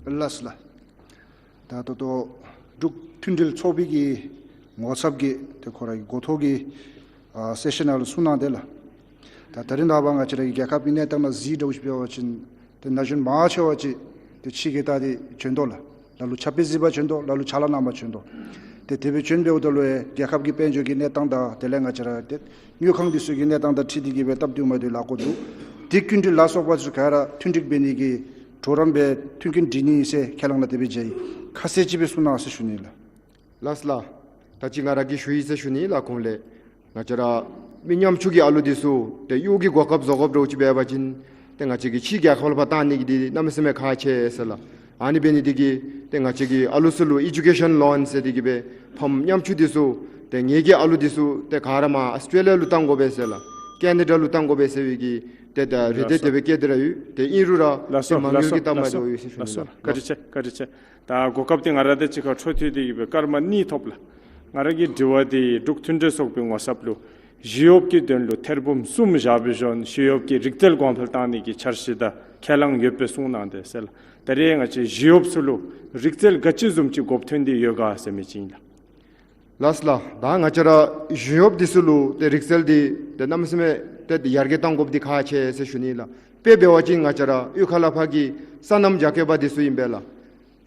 ལགས་སོ་ལགས། ད་ད་ལྟོ་འབྲུག་མཐུན་སྒྲིལ་ཚོགས་པའི་གི་ངོ་ཚབ་ཀྱིས་ཏེ་ཁོ་ར་གི་འགོ་ཐོག་གི་ཨ་སེ་ཤན་ནང་ལུ་གསུང་གནང་དེ་ལགས། ད་ད་རིས་ནངས་པ་ང་བཅས་ར་གི་རྒྱལ་ཁབ་ཀྱི་གནས་སྟངས་ནང་གཟིགས་འདྲཝ་ཅིག་འབད་བ་ཅིན་ཏེ་ན་གཞོན་མང་ཆེ་བ་ཅིག་ཏེ་ཕྱི་རྒྱལ་ལྟ་སྟེ་བྱོན་དོ་ལགས། ལ་ལུ་ཕྱག་དཔེ་གཟིགས་པར་བྱོན་དོ། ལ་ལུ་ཕྱག་ལཱ་གནང་པར་བྱོན་དོ། ཏེ་དེ་སྦེ་བྱོན་འབདཝ་ད་ལུ་ཡང་རྒྱལ་ཁབ་ཀྱི་དཔལ་འབྱོར་གྱི་གནས་སྟངས་དང་དེ་ལས་ང་བཅས་ར་ཏེ་དངུལ་ཁང་འདི་ཚུ་གི་གནས་སྟངས་དང་འཁྲིལ་ཏེ་གི་སྦེ་སྟབས་བདེཝ་མ་བདེཝ་ལཱ་འགོ་འདུག། དེ་སྐྱིན་འགྲུལ་ལ་སོགས་པ་ཚུ་ག་ར་མཐུན་འགྲིག་འབད་ནི་གི་གྲོགས་རམ་སྦེ་མཐུན་རྐྱེན་སྒྲིག་ནི་ཟེར་ཁས་བླངས་ནང་དེ་སྦེ་མཇལ་ཡི། ཁ་གསལ་ཅིག་སྦེ་གསུང་གནང་ཟེར་ཞུ་ནི་ལགས། ལགས་སོ་ལགས། ད་ཅི་ང་ར་གིས་ཞུ་ཡི་ཟེར་ཞུ་ནི་ལགས། གོང་ལས་ང་བཅས་ར་མི་ཉམ་ཆུང་གི་ཨ་ལུ་འདི་ཚུ་ཏེ་གཡོག་གི་གོ་སྐབས་བཟོ་དགོཔ་འདྲཝ་ཅིག་འབད་བ་ཅིན་ཏེ་ང་བཅས་ཀྱིས་ཕྱི་རྒྱལ་ཁབ་ལུ་ཕར་བཏང་ནི་གི་འདི་གནམ་མེད་ས་མེད་ཁག་ཆེ་ཟེར་ལགས། ཨ་ནི་འབད་ནི་འདི་གིས་ཏེ་ང་བཅས་ཀྱི་ཨ་ལུ་ཚུ་ལུ་ཨེ་ཌུ་ཀེ་ཤན་ལོན་ཟེར་ཏེ་གི་སྦེ་ཕམ་ཉམ་ཆུང་འདི་ཚུ་ཏེ་ངེ་གི་ཨ་ལུ་འདི་ཚུ་ཏེ་ག་ར་མར་ཨཱོས་ཊྲེ་ལི་ཡ་ལུ་བཏང་དགོ་པས་ཟེར་ལགས། ཀེ་ན་ཌ་ལུ་བཏང་དགོ་པས་ཟེར་བའི་གི་ཏེ་ད་རེ་འདོད་དེ་སྦེ་བསྐྱེད་དེ་ར་ཡོད། ཏེ་ཨིན་རུང་ར་ཏེ་མ་དངུལ་གྱི་སྟབས་མ་བདེཝ་ཡོད་ཟེར་ཞུ་ནི་ལགས། ལགས་སོ། བཀའ་དྲིན་ཆེ། བཀའ་དྲིན་ཆེ། ད་གོ་སྐབས་འདི་ང་ར་དང་གཅིག་ཁར་འཕྲོ་མཐུད་དེ་གི་སྦེ་སྐར་མ་གཉིས་ཐོབ་ལགས། ང་ར་གི་དྲི་བ་འདི་འབྲུག་མཐུན་སྒྲིལ་ཚོགས་པའི་ངོ་ཚབ་ལུ་ཞི་གཡོགཔ་གི་དོན་ལུ་ཐེར་འབུམ་གསུམ་བཞག་པའི་ཞོར་ཞི་གཡོགཔ་གི་རིག་རྩལ་གོང་འཕེལ་བཏང་ནི་གི་འཆར་གཞི་དང་ཁས་བླངས་ཡོདཔ་སྦེ་གསུང་གནང་དེས་ཟེར་ལགས། ད་རེས་ང་བཅས་ཞི་གཡོགཔ་ཚུ་ལུ་རིག་རྩལ་ག་ཅི་བཟུམ་ཅིག་དགོཔ་ཐོན་ཏེ་ཡོད་ག་ཟེར་མི་ཅིག་ཨིན་ལགས། ལགས་སོ་ལགས། ད་ང་བཅས་ར་ཞི་གཡོགཔ་འདི་ཚུ་ལུ་ཏེ་རིག་རྩལ་འདི་ཏེ་གནམ་མེད་ས་མེད་ཏེ་ཡར་རྒྱས་གཏང་དགོཔ་འདི་ཁག་ཆེ་ཟེར་ཞུ་ནི་ལགས། དཔེ་འབད་བ་ཅིན་ང་བཅས་ར་གཡུས་ཁ་ལས་ཕར་གྱི་སོ་ནམ་རྒྱ་སྐྱེད་པ་འདི་ཚུ་ཨིན་པས་ལགས།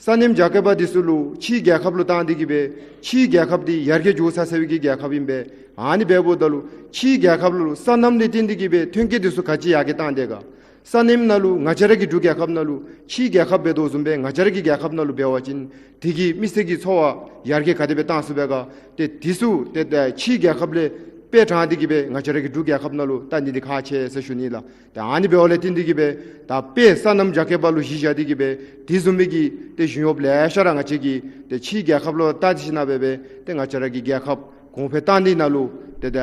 སོ་ནམ་རྒྱལ་ཁབ་འདི་ཚུ་ལུ་ཕྱིའི་རྒྱལ་ཁབ་ལུ་བཏང་སྟེ་གི་སྦེ་ཕྱིའི་རྒྱལ་ཁབ་འདི་ཡར་རྒྱས་འགྱོ་ཚར་ཚར་བའི་གི་རྒྱལ་ཁབ་ཨིན་པས། ཨ་ནི་འབདཝ་ད་ལུ་ཕྱིའི་རྒྱལ་ཁབ་ལུ་སོ་ནམ་ལས་བརྟེན་ཏེ་གི་སྦེ་ཐོན་སྐྱེད་འདི་ཚུ་ག་ཅི་ཡར་རྒྱས་བཏང་དེས་ག། སོ་ནམ་ནང་ལུ་ང་བཅས་ར་གི་འབྲུག་རྒྱལ་ཁབ་ནང་ལུ་ཕྱིའི་རྒྱལ་ཁབ་འབད་དོ་བཟུམ་སྦེ་ང་བཅས་ར་གི་རྒྱལ་ཁབ་ནང་ལུ་འབད་བ་ཅིན་དེ་གིས་མི་སེར་གྱི་འཚོ་བ་ཡར་རྒྱས་ག་དེ་སྦེ་བཏང་ཚུགས་པས་ག། ཏེ་འདི་ཚུ་ཏེ་ད་ཕྱིའི་རྒྱལ་ཁབ་ལས་དཔེ་དྲངས་ཏེ་གི་སྦེ་ང་བཅས་ར་གི་འབྲུག་རྒྱལ་ཁབ་ནང་ལུ་ད་ནི་འདི་ཁག་ཆེ་ཟེར་ཞུ་ནི་ལགས། ཏེ་ཨ་ནི་འབདཝ་ལས་བརྟེན་ཏེ་གི་སྦེ་ད་དཔེ་སོ་ནམ་རྒྱལ་ཁབ་ལུ་གཞི་བཞག་སྟེ་གི་སྦེ་དེ་བཟུམ་མའི་གི་ཏེ་གཞུང་གཡོགཔ་ལེ་ཤ་ར་ང་བཅས་ཀྱིས་ཏེ་ཕྱིའི་རྒྱལ་ཁབ་ལུ་བལྟ་སྟེ་ཞིནམ་སྦེ་སྦེ་ཏེ་ང་བཅས་ར་གི་རྒྱལ་ཁབ་གོང་འཕེལ་བཏང་ནི་ནང་ལུ་ཏེ་ད་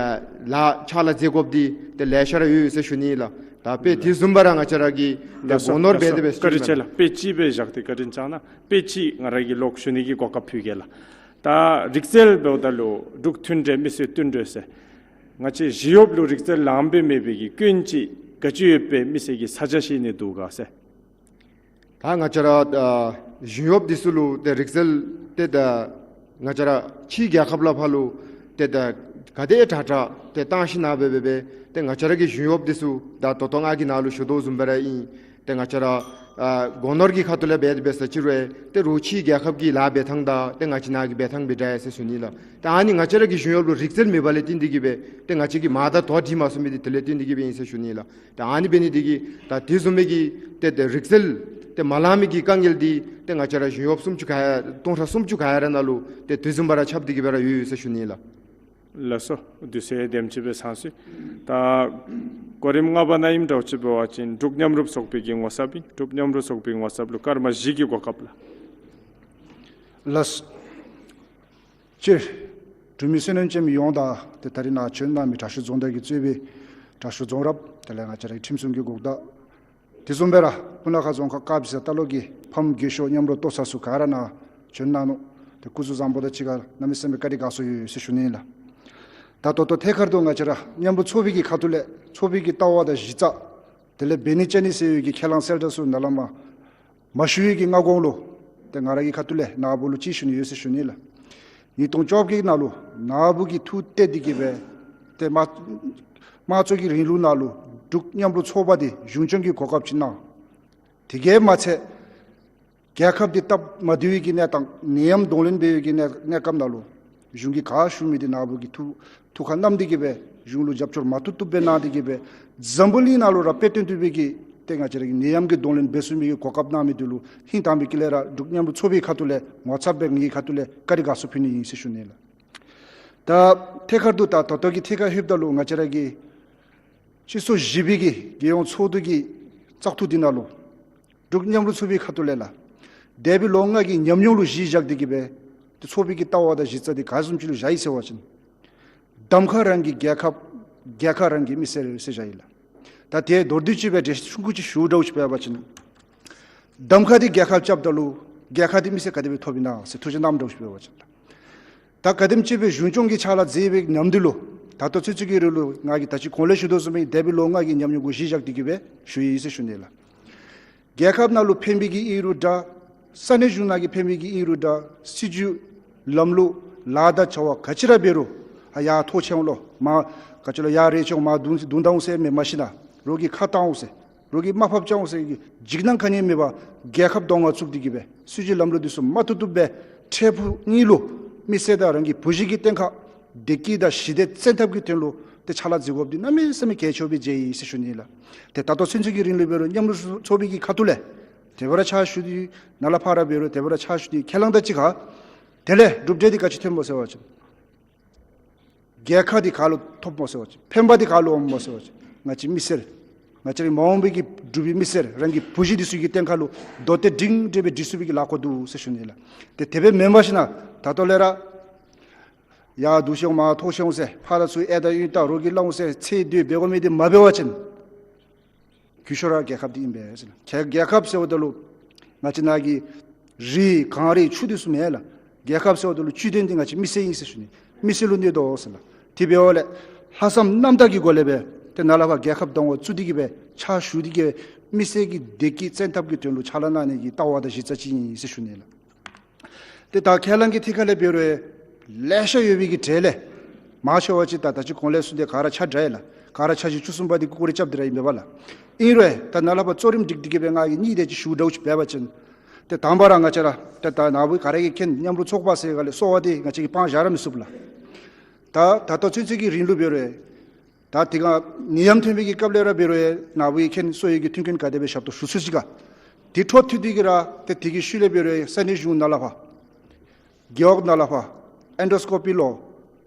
ལཱ་ཕྱག་ལཱ་མཛད་དགོཔ་འདི་ཏེ་ལེ་ཤ་ར་ཡོད་ཟེར་ཞུ་ནི་ལགས། ད་དཔེ་དེ་བཟུམ་སྦེ་ར་ང་བཅས་ར་གིས་ཏེ་ལགས་སོ། སྒོ་ནོར་ལགས་སོ། འབད་དེ་སྦེ་བཀའ་དྲིན་ཆེ་ལགས། དཔེ་ཅིག་སྦེ་བཞག་སྟེ་བཀའ་དྲིན་བསྐྱང་གནང་། དཔེ་ཅིག་ང་ར་གིས་ལོག་ཞུ་ནི་གི་གོ་སྐབས་ཕུལ་གེ་ལགས། ད་རིག་རྩལ་འབདཝ་ད་ལུ་འབྲུག་མཐུན་འབྲེལ་མི་སེར་བསྟུན་གྲོས་ཟེར། ང་བཅས་གཞུང་གཡོགཔ་ལུ་རིག་རྩལ་ལངམ་སྦེ་མེད་པའི་གི་སྐྱོན་ཅིག་ག་ཅི་ཡོདཔ་སྦེ་མི་སེར་གྱིས་ས་ཆ་བཤད་ནི་འདུག་ག་ཟེར། ད་ང་བཅས་ར་ཨ་གཞུང་གཡོགཔ་འདི་ཚུ་ལུ་ཏེ་རིག་རྩལ་ཏེ་ད་ང་བཅས་ར་ཕྱིའི་རྒྱལ་ཁབ་ལས་ཕར་ལུ་ཏེ་ད་ག་དེ་དྲག་དྲག་ཏེ་བཏང་ཞིནམ་སྦེ་སྦེ་སྦེ་ཏེ་ང་བཅས་ར་གི་གཞུང་གཡོགཔ་འདི་ཚུ་ད་ད་ལྟོ་ང་གིས་ནཱ་ལུ་ཞུ་དོ་བཟུམ་སྦེ་ར་ཨིན། ཏེ་ང་བཅས་ར་ཨ་སྒོ་ནོར་གྱི་ཁ་ཐུག་ལས་འབད་དེ་འབད་ས་ཅིག་རུང་ཏེ་རོགས་ཕྱིའི་རྒྱལ་ཁབ་ཀྱི་ལཱ་འབད་ཐངས་དང་ཏེ་ང་བཅས་ནཱ་གི་འབད་ཐངས་མི་འདྲ་ཟེར་ཞུ་ནི་ལགས། ཏེ་ཨ་ནི་ང་བཅས་ར་གི་གཞུང་གཡོགཔ་ལུ་རིག་རྩལ་མེད་པ་ལས་བརྟེན་ཏེ་གི་སྦེ་ཏེ་ང་བཅས་ཀྱིས་མ་དང་དོ་སྒྲིག་མ་ཚུགས་མི་འདི་དེ་ལས་བརྟེན་ཏེ་གི་སྦེ་ཨིན་ཟེར་ཞུ་ནི་ལགས། ཏེ་ཨ་ནི་འབད་ནི་འདི་གིས་ད་དེ་བཟུམ་མའི་གི་ཏེ་ཏེ་རིག་རྩལ་ཏེ་མ་ལང་མི་གི་དཀའ་ངལ་འདི་ཏེ་ང་བཅས་ར་གཞུང་གཡོགཔ་སུམ་ཅུ་ག་ཡ་སྟོང་ཕྲག་སུམ་ཅུ་ག་ཡ་ར་ནང་ལུ་ཏེ་དེ་བཟུམ་སྦེ་ར་ཁྱབ་སྟེ་གི་སྦེ་ར་ཡོད་ཟེར་ཞུ་ནི་ལགས། ལགས་སོ། དུས་ཚོད་དེམ་ཅིག་སྦེ་ཚང་སོ་ཡི། ད་གོ་རིམ་ལྔ་པ་ནང་ཨིནམ་འདྲཝ་ཅིག་འབད་བ་ཅིན་འབྲུག་མཉམ་རུབ་ཚོགས་པའི་གི་ངོ་ཚབ་ཨིན། འབྲུག་མཉམ་རུབ་ཚོགས་པའི་ངོ་ཚབ་ལུ་སྐར་མ་བཞི་གི་གོ་སྐབས་ལགས། ལགས་སོ། སྤྱིར་འབྲུག་མི་སོ་ནམ་ཅན་མི་ཡོངས་དང་ཏེ་ད་རིས་ནཱ་བྱོན་གནང་མི་དྲག་ཤོས་རྫོང་བདག་གིས་གཙོས་པའི་དྲག་ཤོས་རྫོང་རབ་དེ་ལས་ང་བཅས་རའི་ཁྲིམས་སྲུང་གི་འགོ་བདག་དེ་བཟུམ་སྦེ་ར་སྤུ་ན་ཁ་རྫོང་ཁག་དཀར་སྦི་ས་ལྟ་ལོག་གི་ཕམ་རྒས་ཤོས་མཉམ་རོགས་ལྟོ་ཚང་ཚུ་ག་ར་ནཱ་བྱོན་གནང་ནུག། ཏེ་སྐུ་གཟུགས་བཟང་པོ་དང་གཅིག་ཁར་གནམ་མེད་ས་མེད་བཀའ་དྲིན་དགའ་ཚོར་ཡོད་ཟེར་ཞུ་ནི་ལགས། ད་ད་ལྟོ་ཐད་ཀར་དུ་ང་བཅས་ར་མཉམ་རུབ་ཚོགས་པའི་གི་ཁ་ཐུག་ལས་ཚོགས་པའི་གི་ལྟ་བ་དང་གཞི་རྩ་དེ་ལས་འབད་ནི་བཅའ་ནི་ཟེར་བའི་གི་ཁས་བླངས་གསལ་བསྒྲགས་ཚུ་ནཱ་ལས་མར་མ་ཞུ་བའི་གི་སྔ་གོང་ལུ་ཏེ་ང་ར་གི་ཁ་ཐུག་ལས་ནཱ་བུ་ལུ་ཅིག་ཞུ་ནི་ཡོད་ཟེར་ཞུ་ནི་ལགས། ཉིས་སྟོང་བཅོ་བརྒྱད་ནང་ལུ་ནཱ་བུ་གིས་ཐུགས་གཏད་དེ་གི་སྦེ་ཏེ་དམངས་དམངས་གཙོ་གི་རིང་ལུགས་ནང་ལུ་འབྲུག་མཉམ་རུབ་ཚོགས་པ་འདི་གཞུང་སྐྱོང་གི་གོ་སྐབས་ཅིག་གནང་། དེ་གིས་མ་ཚད་རྒྱལ་ཁབ་འདི་སྟབས་མ་བདེ་བའི་གི་གནས་སྟངས་ནད་ཡམས་གདོང་ལེན་འབད་བའི་གི་གནས་གནས་སྐབས་ནང་ལུ་གཞུང་གིས་ག་ཞུ་མི་འདི་ནཱ་བུ་གིས་ཐུགས་ཐུགས་ཁར་བསྣམས་ཏེ་གི་སྦེ་གཞུང་ལུ་རྒྱབ་སྐྱོར་མ་བཏུབ་བཏུབ་སྦེ་གནང་སྟེ་གི་སྦེ་འཛམ་བུ་གླིང་ནང་ལུ་ར་དཔེ་སྟོན་བཏུབ་པའི་གི་ཏེ་ང་བཅས་ར་གི་ནད་ཡམས་ཀྱི་གདོང་ལེན་འབད་ཚུགས་མི་གི་གོ་སྐབས་གནང་མི་འདི་ལུ་ཧིང་དྭངས་པའི་དཀྱིལ་ལས་ར་འབྲུག་མཉམ་རུབ་ཚོགས་པའི་ཁ་ཐུག་ལས་ངོ་ཚབ་སྦེ་ངེའི་ཁ་ཐུག་ལས་བཀའ་དྲིན་དགའ་ཚོར་ཕུལ་ནི་ཨིན་ཟེར་ཞུ་ནི་ལགས། ད་ཐད་ཀར་དུ་ད་ད་ལྟོ་གི་ཐད་ཁར་ལྷོདཔ་ད་ལུ་ང་བཅས་ར་གི་སྤྱི་ཚོགས་བཞི་པའི་གི་རྒྱལ་ཡོངས་ཚོགས་འདུ་གི་བཙག་འཐུ་འདི་ནང་ལུ་འབྲུག་མཉམ་རུབ་ཚོགས་པའི་ཁ་ཐུག་ལས་ལགས། འདས་པའི་ལོ་ལྔ་གི་ཉམས་མྱོང་ལུ་གཞི་བཞག་སྟེ་གི་སྦེ་ཏེ་ཚོགས་པའི་གི་ལྟ་བ་དང་གཞི་རྩ་འདི་ག་བཟུམ་ཅིག་ལུ་བཞག་ཡི་ཟེར་བ་ཅིན་གདམ་ཁ་རང་གི་རྒྱལ་ཁབ་རྒྱལ་ཁ་རང་གི་མི་སེར་ཟེར་བཞག་ཡི་ལགས། ད་ཏེ་མདོར་བསྡུས་ཅིག་སྦེ་འགྲེལ་བཤད་ཆུང་ཀུ་ཅིག་ཞུ་འདྲཝ་ཅིག་འབད་བ་ཅིན་གདམ་ཁ་འདི་རྒྱལ་ཁབ་རྐྱབ་ད་ལུ་རྒྱལ་ཁ་འདི་མི་སེར་ག་དེ་སྦེ་ཐོབ་ཨིན་ན་ཟེར་ཐུགས་དཔྱད་གནངམ་འདྲཝ་ཅིག་འབད་བ་ཅིན་ད་ག་དེམ་ཅིག་སྦེ་གཞུང་སྐྱོང་གི་ཕྱག་ལཱ་མཛད་པའི་ཉམས་འདི་ལུ་ད་ལྟོ་ཚུན་ཚོད་ཀྱི་རིང་ལུ་ང་གིས་ད་ཅི་གོང་ལས་ཞུ་དོ་བཟུམ་སྦེ་འདས་པའི་ལོ་ལྔ་གི་ཉམས་མྱོང་གུ་གཞི་བཞག་སྟེ་གི་སྦེ་ཞུ་ཡི་ཟེར་ཞུ་ནི་ལགས། རྒྱལ་ཁབ་ནང་ལུ་ཕན་པའི་གི་ཨིན་རུང་འདྲ། ས་གནས་གཞུང་ནང་གི་ཕན་པའི་གི་ཨིན་རུང་འདྲ། སྲིད་བྱུས་ལམ་ལུགས་ལཱ་དང་བྱ་བ་ག་ཅི་ར་འབད་རུང་ཨ་ཡར་ཐོག་ཆེ་འོང་ལོ་མར་ག་ཅི་ལོ་ཡར་རེ་ཆེ་འོང་མར་དུང་དུང་ད་འོང་ཟེར་མེན་མ་གཞི་ནཱ་རོགས་ཀྱིས་ཁ་བཏང་འོང་ཟེར་རོགས་ཀྱིས་དམའ་ཕབ་རྐྱབ་འོང་ཟེར་གྱི་འཇིགས་སྣང་ག་ནི་མེད་པར་རྒྱལ་ཁབ་གདོང་ཁར་བཙུགས་ཏེ་གི་སྦེ་སྲིད་བྱུས་ལམ་ལུགས་འདི་ཚུ་མ་ཐུབ་ཐུབ་སྦེ་འཕྲལ་ཕུགས་གཉིས་ལུ་མི་སེར་དང་རང་གི་བུ་གཞི་གི་སྟེང་ཁར་བདེ་སྐྱིད་དང་ཞི་བདེ་བཙན་ཐབས་ཀྱི་དོན་ལུ་ཏེ་ཕྱག་ལཱ་མཛད་དགོཔ་འདི་གནམ་མེད་ས་མེད་གལ་ཆེཝ་སྦེ་མཇལ་ཡི་ཟེར་ཞུ་ནི་ལགས། ཏེ་ད་ལྟོ་ཚུན་ཚོད་ཀྱི་རིང་ལུ་འབད་རུང་མཉམ་རུབ་ཚོགས་པའི་གི་ཁ་ཐུག་ལས་དེ་སྦེ་ར་ཕྱག་ཞུ་སྟེ་ནཱ་ལས་ཕར་ར་འབད་རུང་དེ་སྦེ་ར་ཕྱག་ཞུ་སྟེ་ཁས་བླངས་དང་གཅིག་ཁར་དེ་ལས་གྲུབ་འབྲས་འདི་ག་ཅི་ཐོན་སྨོ་ཟེར་བ་ཅིན་རྒྱལ་ཁ་འདི་ག་ལུ་ཐོབ་སྨོ་ཟེར་བ་ཅིན་ཕན་པ་འདི་ག་ལུ་འོངམ་སྨོ་ཟེར་བ་ཅིན་ང་བཅས་མི་སེར་ང་བཅས་རའི་མ་འོངས་པའི་གི་འབྲུག་པའི་མི་སེར་རང་གི་བུ་གཞི་འདི་ཚུ་གི་སྟེང་ཁར་ལུ་མདོ་སྟེ་འབྲིང་སྒྲིག་སྦེ་སྒྲིག་ཚུགས་པའི་གི་ལཱ་ཁག་འདུག་ཟེར་ཞུ་ནི་ལགས། ཏེ་དེ་སྦེ་མེན་པར་ཞིན་ན་ད་ལྟོ་ལས་ར་ཡར་འདུག་ཤོག་མར་ཐོག་ཤོག་ཟེར་ཕར་ལས་ཚུར་ཨེ་ད་ཨུན་ད་རོགས་ཀྱིས་སླབ་འོང་ཟེར་ཚེ་སྡོད་འབད་དགོ་མི་འདི་མ་འབད་བ་ཅིན་རྒྱུ་ཤོས་ར་རྒྱལ་ཁབ་འདི་ཨིན་པས་ཟེར་ལགས། རྒྱལ་རྒྱལ་ཁབ་ཟེརཝ་ད་ལུ་ང་བཅས་ནཱ་གི་རི་གངས་རི་ཆུ་འདི་ཚུ་མེན་ལགས། རྒྱལ་ཁབ་ཟེརཝ་ད་ལུ་བཅུད་ལྡན་འདི་ང་བཅས་མི་སེར་ཨིན་ཟེར་ཞུ་ནི། མི་སེར་ལུ་གནོད་དོ་ཟེར་ལགས། དེ་འབདཝ་ལས་ལྷག་བསམ་རྣམ་དག་གི་སྒོ་ལས་སྦེ་ཏེ་ནཱ་ལས་ཕར་རྒྱལ་ཁབ་གདོང་ཁར་བཙུགས་ཏེ་གི་སྦེ་ཕྱག་ཞུ་སྟེ་གི་སྦེ་མི་སེར་གྱི་བདེ་སྐྱིད་བཙན་ཐབས་ཀྱི་དོན་ལུ་ཕྱག་ལཱ་གནང་ནི་གི་ལྟ་བ་དང་གཞི་རྩ་ཅིག་ཨིན་ཟེར་ཞུ་ནི་ལགས། ཏེ་ད་ཁས་བླངས་ཀྱི་ཐད་ཁར་ལས་འབད་རུང་ལེ་ཤ་ཡོད་པའི་གི་གྲས་ལས་མང་ཆེ་བ་ཅིག་ད་ད་ཅི་གོང་ལས་གསུངས་ཏེ་ག་ར་ཆ་འདྲ་ཡི་ལགས། ག་ར་ཆ་གཞི་བཅུ་གསུམ་པ་འདི་སྐུ་སྐུ་རེ་རྐྱབ་སྟེ་ར་ཨིན་པས་ལགས། ཨིན་རུང་ད་ནཱ་ལས་ཕར་གཙོ་རིམ་སྒྲིག་སྟེ་གི་སྦེ་ང་གིས་གཉིས་དེ་ཅིག་ཞུ་འདྲཝ་ཅིག་འབད་བ་ཅིན་ ཏེ་དང་པ་ར་ང་བཅས་ར་ཏེ་ད་ནཱ་བུ་ག་ར་གིས་མཁྱེན། མཉམ་རུབ་ཚོགས་པ་ཟེར་ག་ལས་གསོ་བ་འདི་ང་བཅས་ཀྱིས་སྤང་བཞག་ར་མི་ཚུགས་ལགས། ད་ད་ལྟོ་ཚུན་ཚོད་ཀྱི་རིང་ལུ་འབད་རུང་ད་དེ་སྒང་ནད་ཡམས་ཐོན་པའི་གི་སྐབས་ལས་ར་འབད་རུང་ནཱ་བུ་གིས་མཁྱེན་གསོ་བའི་གི་མཐུན་རྐྱེན་ག་དེ་སྦེ་ཞབས་ཏོག་ཞུ་ཚུགས་ཅི་ག། དེ་འཕྲོ་མཐུད་དེ་གིས་ར་ཏེ་དེ་གི་ཤུལ་ལས་འབད་རུང་ས་གནས་གཞུང་ནཱ་ལས་ཕར་རྒེད་འོག་ནཱ་ལས་ཕར་ཨེན་ཌོ་སྐོ་པི་ལོ།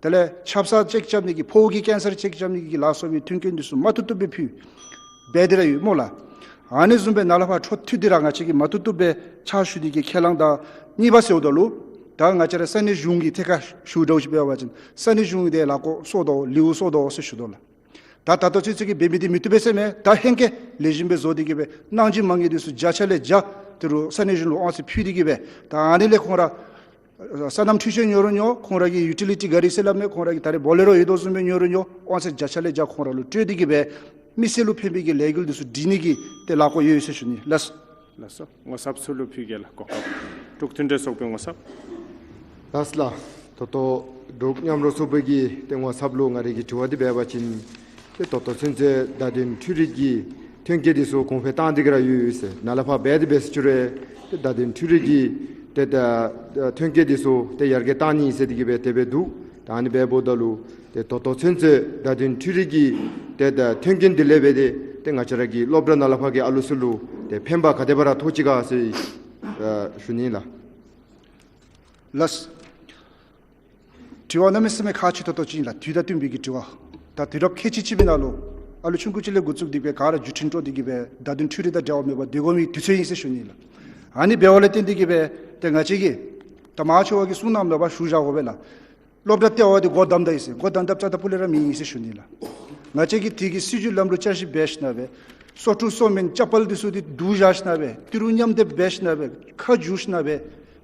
དེ་ལས་ཆབ་གསང་ཅེཀ་རྐྱབ་ནི་གི་ཕོཝ་གི་ཀེན་སར་ཅེཀ་རྐྱབ་ནི་གི་ལ་སོགས་པའི་མཐུན་རྐྱེན་འདི་ཚུ་མ་བཏུབ་བཏུབ་སྦེ་ཕུལ་འབད་དེ་ར་ཡོད་སྨོ་ལགས། ཨ་ནི་བཟུམ་སྦེ་ནཱ་ལས་ཕར་འཕྲོ་མཐུད་དེ་ར་ང་བཅས་ཀྱིས་མ་བཏུབ་བཏུབ་སྦེ་ཕྱག་ཞུ་ནི་གི་ཁས་བླངས་དང་གཉིས་པ་ཟེརཝ་ད་ལུ་ད་ང་བཅས་ར་ས་གནས་གཞུང་གི་ཐད་ཁར་ཞུ་དོ་ཅིག་འབད་བ་ཅིན་ས་གནས་གཞུང་འདི་ལཱ་ཁག་སོང་དོ་ལེའུ་སོང་དོ་ཟེར་ཞུ་དོ་ལགས། ད་ད་ལྟོ་ཚུན་ཚོད་ཀྱི་འབད་མི་འདི་མི་བཏུབ་པས་ཟེར་མེན། ད་ཧེང་སྐལ་ལེགས་ཤོམ་སྦེ་བཟོ་སྟེ་གིས་སྦེ་གནང་སྦྱིན་མ་དངུལ་འདི་ཚུ་བརྒྱ་ཆ་ལས་བརྒྱ་དེ་རུ་ས་གནས་གཞུང་ལུ་དབང་ཚད་ཕུལ་ཏེ་གིས་སྦེ་ད་ཨ་ནི་ལས་ཁོང་ར་སོ་ནམ་འཕྲུལ་ཆས་ཉོ་རུང་ཉོ། ཁོང་ར་གི་ཡུ་ཊི་ལི་ཊི་གཱ་རི་ཟེར་སླབ་མས། ཁོང་ར་གི་ད་རེས་བོ་ལེ་རོ་ཡོད་དོ་བཟུམ་སྦེ་ཉོ་རུང་ཉོ། དབང་ཚད་བརྒྱ་ཆ་ལས་བརྒྱ་ཁོང་ར་ལུ་སྤྲོད་དེ་གིས་སྦེ་མི་སེར་ལུ་ཕན་པའི་གི་ལས་འགུལ་འདི་ཚུ་སྒྲིག་ནི་གི་ཏེ་ལཱ་ཁག་ཡོད་ཡོད་ཟེར་ཞུ་ནི་ལགས། ལགས་སོ། ངོ་ཚབ་ཚུ་ལུ་ཕུལ་གེ་ལགས། གོ་སྐབས་འབྲུག་མཐུན་སྒྲིལ་ཚོགས་པའི་ངོ་ཚབ། ལགས་ལགས། ད་ལྟོ་འབྲུག་མཉམ་རུབ་ཚོགས་པའི་གི་ཏེ་ངོ་ཚབ་ལུ་ང་རའི་གི་དྲི་བ་འདི་འབད་བ་ཅིན་ཏེ་ད་ལྟོ་ཚུན་ཚོད་བརྡ་དོན་འཕྲུལ་རིག་གི་ཐོན་སྐྱེད་འདི་ཚུ་གོང་འཕེལ་བཏང་སྟེ་གིས་ར་ཡོད་ཡོད་ཟེར། ནཱ་ལས་ཕར་འབད་དེ་འབད་ཟེར་ཅི་རུང་ཏེ་བརྡ་དོན་འཕྲུལ་རིག་གི་ཏེ་ད་ཐོན་སྐྱེད་འདི་ཚུ་ཏེ་ཡར་རྒྱས་བཏང་ནི་ཟེར་ཏེ་གིས་སྦེ་དེ་སྦེ་འདུག། ད་ཨ་ནི་འབདཝ་ད་ལུ་ཏེ་ད་ལྟོ་ཚུན་ཚོད་བརྡ་དོན་འཕྲུལ་རིག་གི་ཏེ་ད་ཐོན་སྐྱེད་འདི་ལས་འབད་དེ་ཏེ་ང་བཅས་ར་གི་སློབ་གྲྭ་ནཱ་ལས་ཕར་གྱི་ཨ་ལུ་ཚུ་ལུ་ཏེ་ཕན་པ་ག་དེ་སྦེ་ར་ཐོགས་ཅི་ག་ཟེར་ཨ་ཞུ་ནི་ལགས། ལགས། དྲི་བ་གནམ་མེད་ས་མེད་ཁག་ཆེ་ཏོག་ཏོ་ཅིག་ཨིན་ལགས། དུས་དང་བསྟུན་པའི་གི་དྲི་བ། ད་དུས་རབས་ཁལ་གཅིག་གཅིག་པའི་ནང་ལུ་ཨ་ལུ་ཆུང་ཀུ་ཅིག་ལས་འགོ་བཙུགས་ཏེ་གིས་སྦེ་ག་ར་བརྒྱུད་འཕྲིན་དཀྲོག་སྟེ་གིས་སྦེ་བརྡ་དོན་འཕྲུལ་རིག་དང་འབྲེལ་བ་མེད་པར་སྡོད་དགོ་མི་དུས་ཚོད་ཨིན་ཟེར་ཞུ་ནི་ལགས། ཨ་ནི་འབདཝ་ལས་བརྟེན་ཏེ་གིས་སྦེ་ཏེ་ང་བཅས་ཀྱིས་ད་མང་ཆེ་བ་གིས་གསུང་གནངམ་མས་པ། ཞུ་བཞག་དགོ་པས་ལགས། སློབ་གྲྭ་ལྟེ་བ་འདི་སྒོ་བསྡམ་ད་ཡི་ཟེར། སྒོ་བསྡམ་ད་རྩ་དང་སྤུ་ལས་ར་མེད་ཨིན་ཟེར་ཞུ་ནི་ལགས། ང་བཅས་ཀྱིས་དེ་གི་སྲིད་བྱུས་ལམ་ལུགས་བསྐྱར་ཞིབ་འབད་ཞིནམ་སྦེ་སོ་འཁྲུ་སོ་སྨན་ཅ་པལ་འདི་ཚུ་འདི་བསྡུ་བཞག་ཞིནམ་སྦེ་ཏི་རུ་མཉམ་སྡེབ་འབད་ཞིནམ་སྦེ་ཁ་བསྒྱུར་ཞིནམ་སྦེ་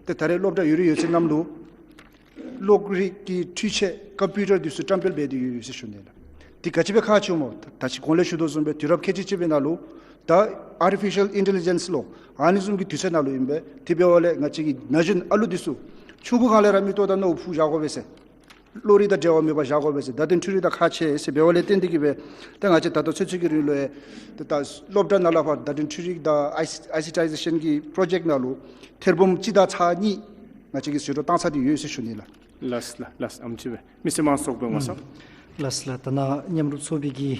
ཏེ་ད་རེས་སློབ་གྲྭ་ཡོད་རིགས་ཡོད་ཚད་རྣམས་ལུ་གློག་རིག་གི་འཕྲུལ་ཆས་ཀམ་པིའུ་ཊར་འདི་ཚུ་བཀྲམ་སྤེལ་འབད་དེ་ཡོད་ཡོད་ཟེར་ཞུ་ནི་ལགས། དེ་ག་ཅི་སྦེ་ཁག་ཆེཝ་སྨོ། ད་ཅི་གོང་ལས་ཞུ་དོ་བཟུམ་སྦེ་དུས་རབས་ཁལ་གཅིག་གཅིག་པའི་ནང་ལུ་ད་ཨར་ཊི་ཕི་ཤལ་ཨིན་ཊེ་ལི་ཇེནསི་ལོ་ཨ་ནི་བཟུམ་གྱི་དུས་ཚོད་ནང་ལུ་ཨིན་པས། དེ་འབདཝ་ལས་ང་བཅས་ཀྱི་ན་གཞོན་ཨ་ལུ་འདི་ཚུ་ཆུང་ཀུ་སྒང་ལས་ར་མིག་ཏོ་དང་རྣ་བ་ཕུག་བཞག་དགོ་པས་ཟེར། གློག་རིག་དང་འབྲེལ་བ་མེད་པར་བཞག་དགོ་པས་ཟེར། བརྡ་དོན་འཕྲུལ་རིག་དང་ཁག་ཆེ་ཟེར་འབདཝ་ལས་བརྟེན་ཏེ་གིས་སྦེ་ཏེ་ང་བཅས་ད་ལྟོ་ཚུན་ཚོད་ཀྱི་རིང་ལུ་ཡང་ཏེ་ད་སློབ་གྲྭ་ནང་ལས་ཕར་བརྡ་དོན་འཕྲུལ་རིག་དང་ཨའི་སི་ཨའི་སི་ཊི་ཛེ་ཤཱན་གྱི་པྲོ་ཇེཀཊ་ནང་ལུ་ཐེར་འབུམ་གཅིག་དང་ཚག་གཉིས་ང་བཅས་ཀྱིས་ཟད་འགྲོ་བཏང་ཚར་ཏེ་ཡོད་ཟེར་ཞུ་ནི་ལགས། ལགས་ལགས་ལགས། ཨམ་ཅིག་སྦེ་མི་སེར་དམངས་གཙོ་ཚོགས་པའི་ངོ་ཚབ། ལགས་ལགས། ད་ནཱ་མཉམ་རུབ་ཚོགས་པའི་གི་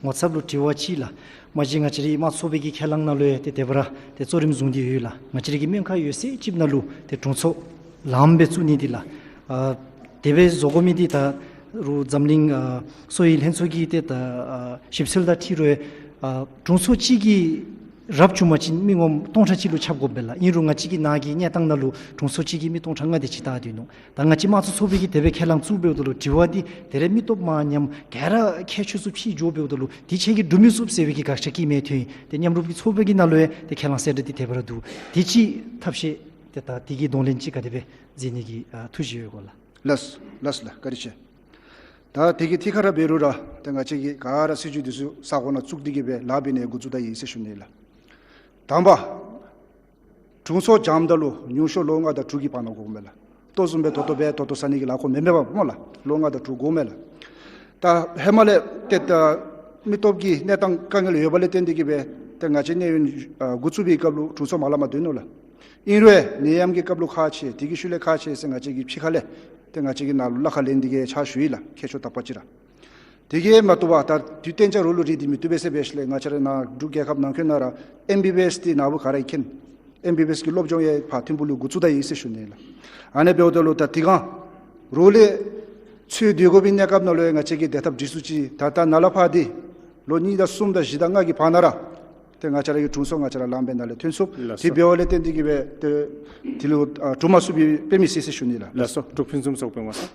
ངོ་ཚབ་ལུ་དྲི་བ་ཅིག་ལགས། མ་གཞི་ང་བཅས་རའི་དམངས་གཙོ་ཚོགས་པའི་གི་ཁས་བླངས་ནང་ལུ་ཡང་ཏེ་དེ་སྦེ་ར་ཏེ་གཙོ་རིམ་བཟུང་སྟེ་ཡོད་ལགས། ང་བཅས་རའི་གི་སྨན་ཁང་ཡོད་ཚད་ཅིག་ནང་ལུ་ཏེ་དྲུང་འཚོ་ལངམ་སྦེ་བཙུགས་ནི་འདི་ལགས། ཨ་དེ་སྦེ་བཟོ་དགོ་མི་འདི་ད་རུང་འཛམ་གླིང་ཨ་གསོ་བའི་ལྷན་ཚོགས་ཀྱི་ཏེ་ད་ཨ་ཞིབ་འཚོལ་དང་འཁྲིལ་རུང་ཨ་དྲུང་འཚོ་གཅིག་གིས་རབ་བྱུང་པ་ཅིན་མི་ངོམ་སྟོང་ཕྲག་གཅིག་ལུ་ཁྱབ་དགོ་པས་ལགས། ཨིན་རུང་ང་བཅས་ཀྱི་ནཱ་གི་གནས་སྟངས་ནང་ལུ་དྲུང་འཚོ་གཅིག་གིས་མི་སྟོང་ཕྲག་ལྔ་དེ་ཅིག་བལྟ་སྡོད་ནུག། ད་ང་བཅས་དམངས་གཙོ་ཚོགས་པའི་གི་དེ་སྦེ་ཁས་བླངས་བཙུགས་འབདཝ་ད་ལུ་དྲི་བ་འདི་ད་རེས་མི་སྟོབས་མང་ཉམས་ག་ར་ཁྱད་ཆོས་ཚུ་ཕྱེ་འགྱོ་འབདཝ་ད་ལུ་དེ་ཁྱེད་ཀྱིས་སྒྲུབ་མི་ཚུགས་ཟེར་བའི་གི་དགག་བཞག་བཀོད་མི་ཐོན། ཏེ་མཉམ་རུབ་ཀྱི་ཚོགས་པའི་གི་ནང་ལུ་ཡང་ཏེ་ཁས་བླངས་གསལ་བསྒྲགས་འདི་དེ་སྦེ་ར་འདུག། དེ་ཅིག་ཐབས་ཤེས་ཏེ་ད་དེ་གི་གདོང་ལེན་ཅིག་ག་དེ་སྦེ་མཛད་ནི་གི་ཨ་ཐུགས་བཞེད་ཡོད་གོ་ལགས། ལགས་ལགས་ལགས། བཀའ་དྲིན་ཆེ། ད་དེ་གི་ཐད་ཁར་འབད་རུང་ར་ཏེ་ང་བཅས་ཀྱིས་ག་ར་སྲིད་བྱུས་འདི་ཚུ་ས་གོ་ནང་བཙུགས་ཏེ་གིས་སྦེ་ལཱ་འབད་ནི་འགོ་བཙུགས་ད་ཡི་ཟེར་ཞུ་ནི་ལགས། དང་པ་དྲུང་འཚོ་འགྱངམ་ད་ལུ་ཉུང་ཤོས་ལོ་ལྔ་དང་དྲུག་གི་བར་ན་འགོརཝ་མས་ལགས། ལྟོ་བཟུམ་སྦེ་ད་ལྟོ་འབད་ད་ལྟོ་ཟ་ནི་གི་ལཱ་ཁག་མེན་མས་པ་སྨོ་ལགས། ལོ་ལྔ་དང་དྲུག་འགོརཝ་མས་ལགས། ད་ཧེ་མ་ལས་ཏེ་ད་མི་སྟོབས་ཀྱི་གནས་སྟངས་དཀའ་ངལ་ཡོདཔ་ལས་བརྟེན་ཏེ་གིས་སྦེ་ཏེ་ང་བཅས་གནས་ཡུན་ཨ་འགོ་བཙུགས་པའི་སྐབས་ལུ་དྲུང་འཚོ་མ་ལངམ་སྡོད་ནུག་ལགས། ཨིན་རུང་ནད་ཡམས་ཀྱི་སྐབས་ལུ་ཁག་ཆེ་དེ་གི་ཤུལ་ལས་ཁག་ཆེ་ཟེར་ང་བཅས་ཀྱིས་ཕྱི་ཁ་ལས་ཏེ་ང་བཅས་ཀྱིས་ནཱ་ལུ་གླ་ཁར་ལེན་ཏེ་གིས་ཕྱག་ཞུ་ཡི་ལགས། ཁྱད་ཆོས་དག་པ་ཅིག་ར། དེ་གིས་མ་བཏུབ་པར་ད་དུས་གཏན་འཇགས་རོགས་ལུ་རེ་འདི་མི་བཏུབ་པས་ཟེར་འབད་ཞིནམ་ལས་ང་བཅས་ར་ནཱ་འབྲུག་རྒྱལ་ཁབ་ནང་འཁོད་ནང་ར་ཨེམ་བི་བི་ཨེསི་འདི་ནཱ་བུ་ག་ར་གིས་མཁྱེན། ཨེམ་བི་བི་ཨེསི་གི་སློབ་སྦྱོང་ཡང་ཕར་ཐིམ་ཕུག་ལུ་འགོ་བཙུགས་ད་ཡི་ཟེར་ཞུ་ནི་ལགས། ཨ་ནི་འབདཝ་ད་ལུ་ད་དེ་སྒང་རོགས་ལས་འཚོལ་སྡོད་དགོ་པའི་གནས་སྐབས་ནང་ལུ་ཡང་ང་བཅས་ཀྱིས་བདེ་ཐབས་སྒྲིག་ཚུགས་ཅི། ད་ལྟོ་ནཱ་ལས་ཕར་འདི་ལོ་གཉིས་དང་གསུམ་དང་བཞི་དང་ལྔ་གི་བར་ན་ར་ཏེ་ང་བཅས་ར་གི་དྲུང་འཚོ་ང་བཅས་ར་ལངམ་སྦེ་ནཱ་ལས་ཐོན་ཚུགས། ལགས་སོ། དེ་འབདཝ་ལས་བརྟེན་ཏེ་གིས་སྦེ་ཏེ་དེ་ལུ་ཨ་གྲུབ་མ་ཚུགས་པའི་དཔེ་མི་སྲིད་ཟེར་ཞུ་ནི་ལགས། ལགས་སོ། འབྲུག་ཕུན་སུམ་ཚོགས་པའི་ངོ་ཚབ།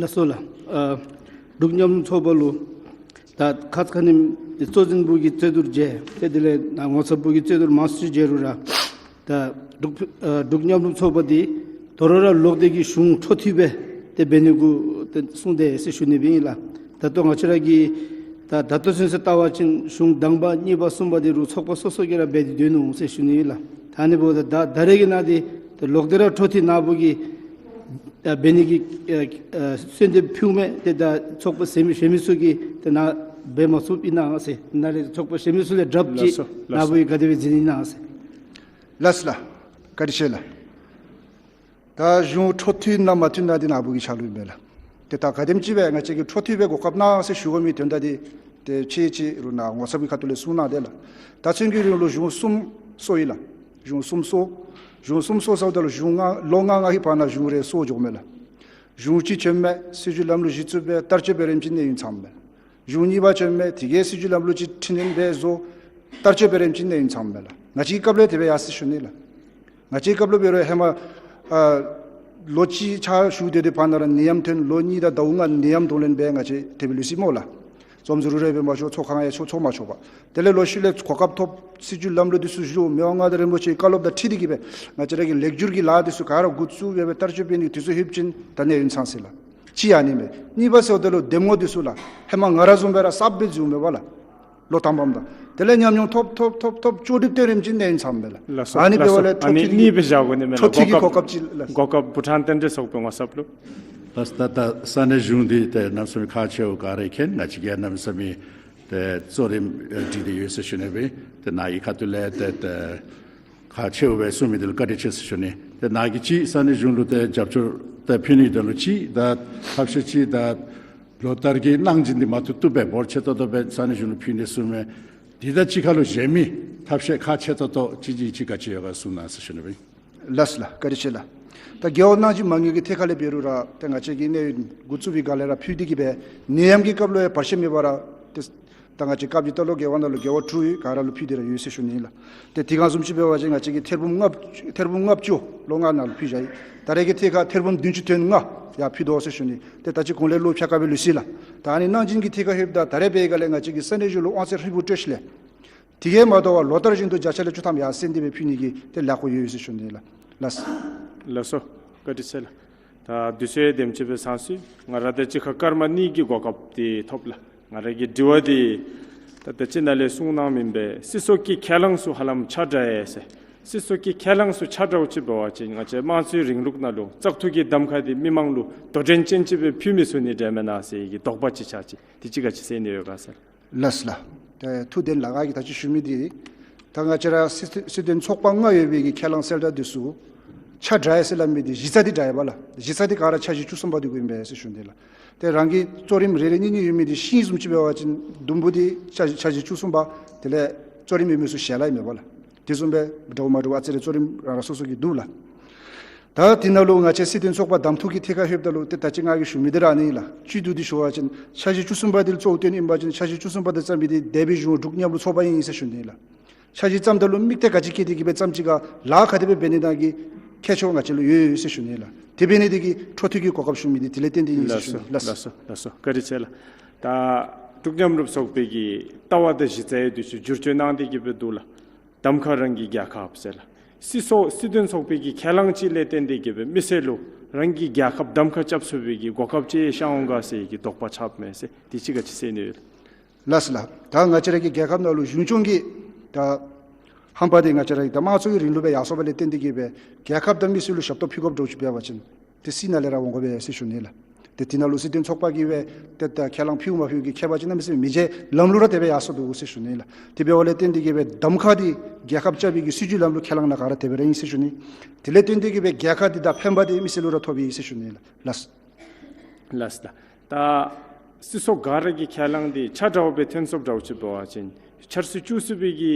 ལགས་སོ་ལགས། ཨ་འབྲུག་མཉམ་རུབ་ཚོགས་པ་ལུ་ད་ཁ་ཙ་ཁ་ཉིནམ་གཙོ་འཛིན་པུ་གིས་རྩོད་བསྡུར་མཇལ། ཏེ་དེ་ལས་ནཱ་ངོ་ཚབ་པུ་གིས་རྩོད་བསྡུར་མང་སུ་མཇལ་རུང་ར་ད་འབྲུག་ཨ་འབྲུག་མཉམ་རུབ་ཚོགས་པ་འདི་དོ་རུང་ར་ལོག་སྟེ་གིས་གཞུང་འཕྲོ་མཐུད་སྦེ་ཏེ་འབད་ནི་གུ་ཏེ་གསུངས་ཏེ་ཟེར་ཞུ་ནི་སྦེ་ཨིན་ལགས། ད་ལྟོ་ང་བཅས་ར་གིས་ད་ད་ལྟོ་ཚུན་ཚོད་བལྟ་བ་ཅིན་གཞུང་དང་པ་གཉིས་པ་གསུམ་པ་འདི་རུང་ཚོགས་པ་སོ་སོ་གིས་ར་འབད་དེ་སྡོད་ནུག་ཟེར་ཞུ་ནི་ཨིན་ལགས། ད་ཨ་ནི་འབདཝ་ད་ད་ད་རེས་ཀྱི་ནང་འདི་ཏེ་ལོག་སྟེ་ར་འཕྲོ་མཐུད་ནཱ་བུ་གིས་ད་འབད་ནི་གི་ཨ་ཨ་གསོལ་འདེབས་ཕུལཝ་མས། ཏེ་ད་ཚོགས་པ་གཞན་མི་གཞན་མི་ཚུ་གིས་ཏེ་ནཱ་འབད་མ་ཚུགསཔ་ཨིན་ན་ཟེར། ནཱ་ལས་ཚོགས་པ་གཞན་མི་ཚུ་ལས་དྲགཔ་ཅིག་ལགས་སོ། ནཱ་བུ་གིས་ག་དེ་སྦེ་མཛད་ནི་ཨིན་ན་ཟེར། ལགས་ལགས། བཀའ་དྲིན་ཆེ་ལགས། ད་གཞུང་འཕྲོ་མཐུད་ན་མ་མཐུད་ན་འདི་ནཱ་བུ་གི་ཆ་ལུ་ཨིན་པས་ལགས། ཏེ་ད་ག་དེམ་ཅིག་སྦེ་ང་བཅས་ཀྱིས་འཕྲོ་མཐུད་སྦེ་གོ་སྐབས་གནང་ཟེར་ཞུ་དགོ་མི་དོན་དག་འདི་ཏེ་ཕྱེད་ཅིག་རུང་ནཱ་ངོ་ཚབ་ཀྱི་ཁ་ཐུག་ལས་གསུང་གནང་དེས་ལགས། ད་ཚུན་གྱི་རིང་ལུ་གཞུང་གསུམ་སོར་ཡི་ལགས། གཞུང་གསུམ་སོར། གཞུང་གསུམ་སོར་ཟེརཝ་ད་ལུ་གཞུང་ལྔ་ལོ་ལྔ་ལྔ་གི་བར་ན་གཞུང་རེ་སོར་འགྱོཝ་མས་ལགས། གཞུང་གཅིག་བྱོནམ་མས། སྲིད་བྱུས་ལམ་ལུགས་གཞི་བཙུགས་སྦེ་བསྟར་སྤྱོད་འབད་རིམ་ཅིག་གནས་ཡུན་ཚངམ་མས། གཞུང་གཉིས་པ་བྱོནམ་མས། དེ་གིས་སྲིད་བྱུས་ལམ་ལུགས་ཅིག་འཕྲི་སྣོན་འབད་བཟོ་བསྟར་སྤྱོད་འབད་རིམ་ཅིག་གནས་ཡུན་ཚངམ་མས་ལགས། ང་བཅས་ཀྱི་སྐབས་ལས་དེ་སྦེ་ཡར་སོང་ཡི་ཟེར་ཞུ་ནི་ལགས། ང་བཅས་ཀྱི་སྐབས་ལུ་འབད་རུང་ཧེ་མ་ཨ་ལོ་གཅིག་ཕྱག་ཞུ་སྡོད་དེ་བར་ན་ར་ནད་ཡམས་ཐོན། ལོ་གཉིས་དང་ཟླཝ་ལྔ་ནད་ཡམས་གདོང་ལེན་འབད་ང་བཅས་དེ་སྦེ་ལུས་ཅི་སྨོ་ལགས། རྩོམ་ཟུར་རེ་འབད་མ་ཆོག། ཚོགས་ཁང་ཡང་ཚོགས་ཚོགས་མ་ཆོག་པར། དེ་ལས་ལོག་ཤུལ་ལས་གོ་སྐབས་ཐོབ། སྲིད་བྱུས་ལམ་ལུགས་འདི་ཚུ་ཞུ། མི་དབང་མངའ་བདག་རིན་པོ་ཆེའི་བཀའ་སློབ་དང་འཁྲིལ་ཏེ་གིས་སྦེ་ང་བཅས་ར་གི་ལེགས་བསྒྱུར་གྱི་ལཱ་འདི་ཚུ་ག་ར་འགོ་བཙུགས་སྦེ་སྦེ་བསྟར་སྤྱོད་འབད་ནི་དུས་ཚོད་ལྷོདཔ་ཅིག་ད་ནད་ཡུན་ཚང་ཟེར་ལགས། གཅིག་ཨ་ནི་མས། གཉིས་པ་ཟེརཝ་ད་ལུ་འདེམས་ངོ་འདི་ཚུ་ལགས། ཧེ་མ་ང་ར་བཟུམ་སྦེ་ར་གསརཔ་སྦེ་འཛུལཝ་མས་པ་ལགས། ལོ་དང་པམ་དང་། དེ་ལས་ཉམས་མྱོང་ཐོབ་ཐོབ་ཐོབ་ཐོབ་ལྕོགས་གྲུབ་སྟོན་རིམ་ཅིག་གནས་ཡུན་ཚངམ་མས་ལགས། ལགས་སོ། ཨ་ནི་འབདཝ་ལས་ཨ་ནི་གཉིས་སྦེ་བཞག་དགོ་ནི་མས་ལགས། འཕྲོ་མཐུད་ཀྱི་གོ་སྐབས་ཅིག་ལགས། གོ་སྐབས་བུ་ཕྲང་རྟེན་འབྲེལ་ཚོགས་པའི་ངོ་ཚབ་ལུ། ལགས། ད་ད་ས་གནས་གཞུང་འདི་ཏེ་གནམ་མེད་ས་མེད་ཁག་ཆེཝ་ག་ར་མཁྱེན། ང་བཅས་ཀྱིས་གནམ་མེད་ས་མེད་ཏེ་གཙོ་རིམ་ཨེ་སྒྲིག་སྟེ་ཡོད་ཟེར་ཞུ་ནི་སྦེ། ཏེ་ནཱ་གི་ཁ་ཐུག་ལས་ཏེ་ཏེ་ཁག་ཆེཝ་སྦེ་གསུང་མི་འདི་ལུ་བཀའ་དྲིན་ཆེ་ཟེར་ཞུ་ནི། ཏེ་ནཱ་གིས་ཅིག་ས་གནས་གཞུང་ལུ་ཏེ་རྒྱབ་སྐྱོར་ཏེ་ཕུལ་ནི་དོན་ལུ་ཅིག་ད་ཐབས་ཤེས་ཅིག་ད་ལོ་ལྟར་གྱི་གནང་སྦྱིན་འདི་མ་བཏུབ་བཏུབ་སྦེ་འབོར་ཆེ་ཏོག་ཏོ་སྦེ་ས་གནས་གཞུང་ལུ་ཕུལ་ནི་གསུངམ་མས། དེ་དང་གཅིག་ཁར་ལུ་གཞན་མི་ཐབས་ཤེས་ཁག་ཆེ་ཏོག་ཏོ་ཅིག་ཅིག་ཅིག་ག་ཅི་ཡོད་ག་གསུང་གནང་ཟེར་ཞུ་ནི་སྦེ། ལགས་ལགས། བཀའ་དྲིན་ཆེ་ལགས། ད་རྒེད་འོག་གནང་སྦྱིན་མ་དངུལ་གྱི་ཐད་ཁར་ལས་འབད་རུང་ར་ཏེ་ང་བཅས་ཀྱིས་གནས་ཡུན་འགོ་བཙུགས་པའི་སྒང་ལས་ར་ཕུལ་ཏེ་གིས་སྦེ་ནད་ཡམས་ཀྱི་སྐབས་ལུ་ཡང་བར་ཆད་མེད་པར་ར་ཏེ་ད་ང་བཅས་སྐབས་ཀྱི་ད་ལོ་རྒེད་འོག་ནང་ལུ་རྒེད་འོག་དྲུག་ཡོད། ག་ར་ལུ་ཕུལ་ཏེ་ར་ཡོད་ཟེར་ཞུ་ནི་ལགས། ཏེ་དེ་སྒང་བཟུམ་ཅིག་འབད་བ་ཅིན་ང་བཅས་ཀྱིས་ཐེར་འབུམ་ལྔ་ཐེར་འབུམ་ལྔ་བཅུ་ལོ་ལྔ་ནང་ལུ་ཕུལ་བཞག་ཡི། ད་རེས་ཀྱི་ཐད་ཁར་ཐེར་འབུམ་བདུན་ཅུ་དོན་ལྔ་ཡར་ཕུལ་དོ་ཟེར་ཞུ་ནི། ཏེ་ད་ཅི་གོང་ལས་ལུ་ཕྱག་དཀར་སྦེ་ལུས་ཅི་ལགས། ད་ཨ་ནི་གནང་སྦྱིན་གྱི་ཐད་ཁར་ལྷོདཔ་ད་ད་རེས་འབད་བའི་སྒང་ལས་ང་བཅས་ཀྱིས་ས་གནས་གཞུང་ལུ་དབང་ཚད་ཧྲིལ་བུ་སྤྲོད་ཞིནམ་ལས་དེ་གིས་མ་དོ་བར་ལོ་ལྟར་བཞིན་དུ་བརྒྱ་ཆ་ལས་བཅུ་ཐམ་ཡར་སེང་སྟེ་སྦེ་ཕུལ་ནི་གི་ཏེ་ལས་འགུལ་ཡོད་ཟེར་ཞུ་ནི་ལགས། ལགས། ལགས་སོ། བཀའ་དྲིན་ཆེ་ལགས། ད་དུས་ཚོད་དེམ་ཅིག་སྦེ་ཚང་སོང་། ང་ར་དང་གཅིག་ཁར་སྐར་མ་གཉིས་ཀྱི་གོ་སྐབས་འདི་ཐོབ་ལགས། ང་ར་གི་དྲི་བ་འདི་ད་ད་ཅི་ནཱ་ལས་གསུང་གནངམ་ཨིན་པས། སྲིད་ཚོགས་ཀྱི་ཁས་བླངས་ཚུ་ཧ་ལམ་ཆ་འདྲ་ཡི་ཟེར། སྲིད་ཚོགས་ཀྱི་ཁས་བླངས་ཚུ་ཆ་འདྲཝ་ཅིག་འབད་བ་ཅིན་ང་བཅས་དམངས་གཙོའི་རིང་ལུགས་ནང་ལུ་བཙག་འཐུ་གི་གདམ་ཁ་འདི་མི་མང་ལུ་དོ་འགྲན་ཅན་ཅིག་སྦེ་ཕུལ་མི་ཚུགས་ནི་འདྲས་མེན་ན་ཟེར་གྱི་དོགས་པ་ཅིག་ཆགས་ཅི། དེ་ཅིག་ག་ཅི་ཟེར་ནི་ཡོད་ག་ཟེར། ལགས་ལགས། ཏེ་ཐུགས་བདེན་ལགས། ང་གིས་ད་ཅི་ཞུ་མི་འདི་ད་ང་བཅས་ར་སྲིད་སྲིད་དོན་ཚོགས་པ་ལྔ་ཡོད་པའི་གི་ཁས་བླངས་གསལ་བསྒྲགས་འདི་ཚུ་ཆ་འདྲ་ཡི་ཟེར་སླབ་མི་འདི་གཞི་རྩ་འདི་འདྲ་ཡི་པ་ལགས། གཞི་རྩ་འདི་ག་ར་འཆར་གཞི་བཅུ་གསུམ་པ་འདི་གུ་ཨིན་པས་ཟེར་ཞུ་ནི་ལགས། ཏེ་རང་གི་གཙོ་རིམ་རེ་རེ་གཉིས་གཉིས་ཡོད་མི་འདི་ཤིང་བཟུམ་ཅིག་འབད་བ་ཅིན་དུམ་བུ་འདི་འཆར་འཆར་གཞི་བཅུ་གསུམ་པ་དེ་ལས་གཙོ་རིམ་ཡོད་མི་ཚུ་ཞལ་ལག་ཨིན་མས་པ་ལགས། དེ་བཟུམ་སྦེ་འདྲཝ་མ་འདྲཝ་ཨ་ཙི་རེ་གཙོ་རིམ་རང་རང་སོ་སོ་གི་འདུག་ལགས། ད་དེ་ནང་ལུ་ང་བཅས་སྲིད་དོན་ཚོགས་པ་གདམ་འཐུ་གི་ཐད་ཁར་ལྷོདཔ་ད་ལུ་ཏེ་ད་ཅི་ང་གིས་ཞུ་མི་འདི་ར་ཨ་ནི་ལགས། བཅུད་བསྡུ་སྟེ་ཞུ་བ་ཅིན་འཆར་གཞི་བཅུ་གསུམ་པ་འདི་ལུ་གཙོ་བོ་བཏོན་ཨིན་པ་ཅིན་འཆར་གཞི་བཅུ་གསུམ་པ་འདི་བརྩམས་མི་འདི་འདས་པའི་གཞུང་འབྲུག་མཉམ་རུབ་ཚོགས་པ་ཨིན་ཟེར་ཞུ་ནི་ལགས། འཆར་གཞི་བརྩམ་ད་ལུ་དམིགས་གཏད་ག་ཅི་བསྐྱེད་དེ་གིས་སྦེ་བརྩམས་ཅི་ག་ལཱ་ག་དེ་སྦེ་འབད་ནི་དང་གི་ཁྱད་ཆོས་ང་བཅས་ལུ་ཡོད་ཡོད་ཟེར་ཞུ་ནི་ལགས། དེ་འབད་ནི་འདི་གིས་འཕྲོ་མཐུད་ཀྱི་གོ་སྐབས་ཞུ་མི་འདི་དེ་ལས་བརྟེན་ཏེ་ཨིན་ཟེར་ཞུ་ནི་ལགས། ལགས་སོ། ལགས་སོ། བཀའ་དྲིན་ཆེ་ལགས། ད་འབྲུག་མཉམ་རུབ་ཚོགས་པའི་གི་ལྟ་བ་དང་གཞི་རྩ་ཡང་དུས་ཅི་བསྒྱུར་བཅོས་གནང་སྟེ་གིས་སྦེ་འདུག་ལགས། གདམ་ཁ་རང་གི་རྒྱལ་ཁབ་ཟེར་ལགས། སྲིད་ཚོགས་སྲིད་དོན་ཚོགས་པའི་གི་ཁས་བླངས་ཅིག་ལས་བརྟེན་ཏེ་གིས་སྦེ་མི་སེར་ལུ་རང་གི་རྒྱལ་ཁབ་གདམ་ཁ་རྐྱབ་ཚུགས་པའི་གི་གོ་སྐབས་ཅིག་ཤར་འོང་ག་ཟེར་གྱི་དོགས་པ་ཆགསཔ་མས་ཟེར། དེ་ཅིག་ག་ཅི་ཟེར་ནི་ཡོད། ལགས་ལགས། ད་ང་བཅས་ར་གི་རྒྱལ་ཁབ་ནང་ལུ་གཞུང་སྐྱོང་གི་ད་ཧམ་པ་འདི་ང་བཅས་ར་གི་ད་དམངས་གཙོའི་རིང་ལུགས་སྦེ་ཡར་སོང་བ་ལས་བརྟེན་ཏེ་གིས་སྦེ་རྒྱལ་ཁབ་དང་མི་སེར་ལུ་ཞབས་ཏོག་ཕུལ་དགོཔ་འདྲཝ་ཅིག་འབད་བ་ཅིན་ཏེ་སྲིད་ནང་ལས་ར་འོང་དགོ་པས་ཟེར་ཞུ་ནི་ལགས། ཏེ་དེ་ནང་ལུ་སྲིད་དོན་ཚོགས་པ་གིས་སྦེ་ཏེ་ད་ཁས་བླངས་ཕུལཝ་མ་ཕུལཝ་གི་ཁྱད་པར་ཅིག་གནམ་མེད་ས་མེད་མི་འབྱུང་། ལམ་ལུགས་ར་དེ་སྦེ་ཡར་སོང་འདུག་ཟེར་ཞུ་ནི་ལགས། དེ་འབདཝ་ལས་བརྟེན་ཏེ་གིས་སྦེ་གདམ་ཁ་འདི་རྒྱལ་ཁབ་རྐྱབ་པའི་གི་སྲིད་བྱུས་ལམ་ལུགས་ཁས་བླངས་ནང་ག་ར་དེ་སྦེ་ར་ཨིན་ཟེར་ཞུ་ནི། དེ་ལས་བརྟེན་ཏེ་གིས་སྦེ་རྒྱལ་ཁ་འདི་དང་ཕན་པ་འདི་མི་སེར་ལུ་ར་ཐོབ་ཡི་ཟེར་ཞུ་ནི་ལགས། ལགས་ལགས། ད་སྲིད་ཚོགས་ག་ར་གི་ཁས་བླངས་འདི་ཆ་འདྲཝ་སྦེ་ཐོན་སོངམ་འདྲཝ་ཅིག་འབད་བ་ཅིན་ཆར་ཟི་བཅུ་གསུམ་པའི་གི་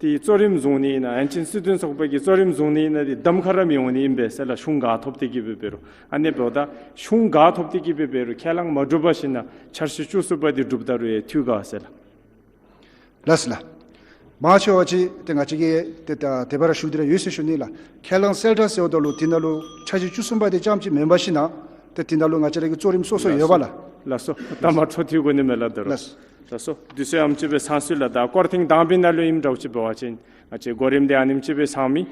ཏེ་གཙོ་རིམ་བཟུང་ནི་ཨིན་ན་ཡང་ཅིན་སྲིད་དོན་ཚོགས་པའི་གི་གཙོ་རིམ་བཟུང་ནི་ཨིན་ན་འདི་གདམ་ཁ་ར་མི་འོང་ནི་ཨིན་པས་ཟེར་ལགས། གཞུང་ག་ཐོབ་སྟེ་གིས་སྦེ་འབད་རུང་། ཨ་ནི་འབདཝ་ད་གཞུང་ག་ཐོབ་སྟེ་གིས་སྦེ་འབད་རུང་ཁས་བླངས་མ་གྲུབ་པ་ཅིན་ཆར་ཟི་བཅུ་གསུམ་པ་འདི་གྲུབ་ད་རུང་ཡང་འཐུས་ག་ཟེར་ལགས། ལགས་ལགས། མང་ཆེ་བ་ཅིག་ཏེ་ང་བཅས་ཀྱིས་ཏེ་ད་དེ་སྦེ་ར་ཞུ་སྟེ་ར་ཡོད་ཟེར་ཞུ་ནི་ལགས། ཁས་བླངས་གསལ་བསྒྲགས་ཟེརཝ་ད་ལུ་དེ་ནང་ལུ་འཆར་གཞི་བཅུ་གསུམ་པ་འདི་རྐྱངམ་ཅིག་མེན་པར་ཞིན་ན་ཏེ་དེ་ནང་ལུ་ང་བཅས་ར་གི་གཙོ་རིམ་སོ་སོ་ཡོད་པ་ལགས། ལགས་སོ། ལགས་སོ། ད་མ་འཕྲོ་མཐུད་དགོ་ནི་མས་ལགས་ད་རུང་། ལགས། ལགས་སོ། དུས་ཚོད་ཨེམ་ཅིག་སྦེ་ཚང་སོ་ཡི་ལགས། ད་སྐོར་ཐེངས་དང་པའི་ནང་ལུ་ཨིནམ་འདྲཝ་ཅིག་འབད་བ་ཅིན་ང་བཅས་གོ་རིམ་འདི་ཨ་ནེམ་ཅིག་སྦེ་ཚང་མི།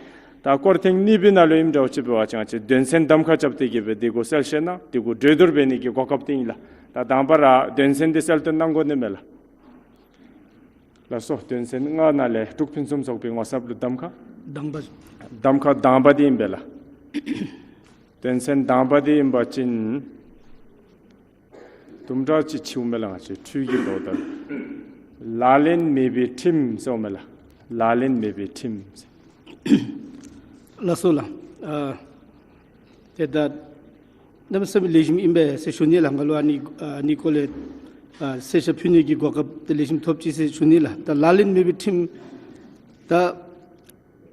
ད་སྐོར་ཐེངས་གཉིས་པའི་ནང་ལུ་ཨིནམ་འདྲཝ་ཅིག་འབད་བ་ཅིན་ང་བཅས་དོན་ཚན་གདམ་ཁ་རྐྱབ་སྟེ་གིས་སྦེ་དེ་གུ་གསལ་བཤད་གནང་དེ་གུ་གྲོས་བསྡུར་འབད་ནི་གི་གོ་སྐབས་འདི་ཨིན་ལགས། ད་དང་པ་ར་དོན་ཚན་འདི་གསལ་སྟོན་གནང་དགོ་ནི་མས་ལགས། ལགས་སོ། དོན་ཚན་ལྔ་ནང་ལས་འབྲུག་ཕུན་སུམ་ཚོགས་པའི་ངོ་ཚབ་ལུ་གདམ་ཁ། གདམ་ཁ། གདམ་ཁ་དང་པ་འདི་ཨིན་པས་ལགས། དོན་ཚན་དང་པ་འདི་ཨིན་པ་ཅིན་དུམ་གྲ་ཅིག་ཕྱེཝ་མས་ལགས། ང་བཅས་འཕྲུལ་གྱི་ལོག་ལྟར་ལག་ལེན་མེད་པའི་ཁྲིམས་ཟེརཝ་མས་ལགས། ལག་ལེན་མེད་པའི་ཁྲིམས། ལགས་སོ་ལགས། ཨ་ཏེ་ད་གནམ་མེད་ས་མེད་ལེགས་ཤོམ་ཨིན་པས་ཟེར་ཞུ་ནི་ལགས། ང་ལུ་ཨ་ནི་ཨ་ནི་སྐོར་ལས་ཨ་གསལ་བཤད་ཕུལ་ནི་གི་གོ་སྐབས་ཏེ་ལེགས་ཤོམ་ཐོབ་ཅི་ཟེར་ཞུ་ནི་ལགས། ད་ལག་ལེན་མེད་པའི་ཁྲིམས་ད་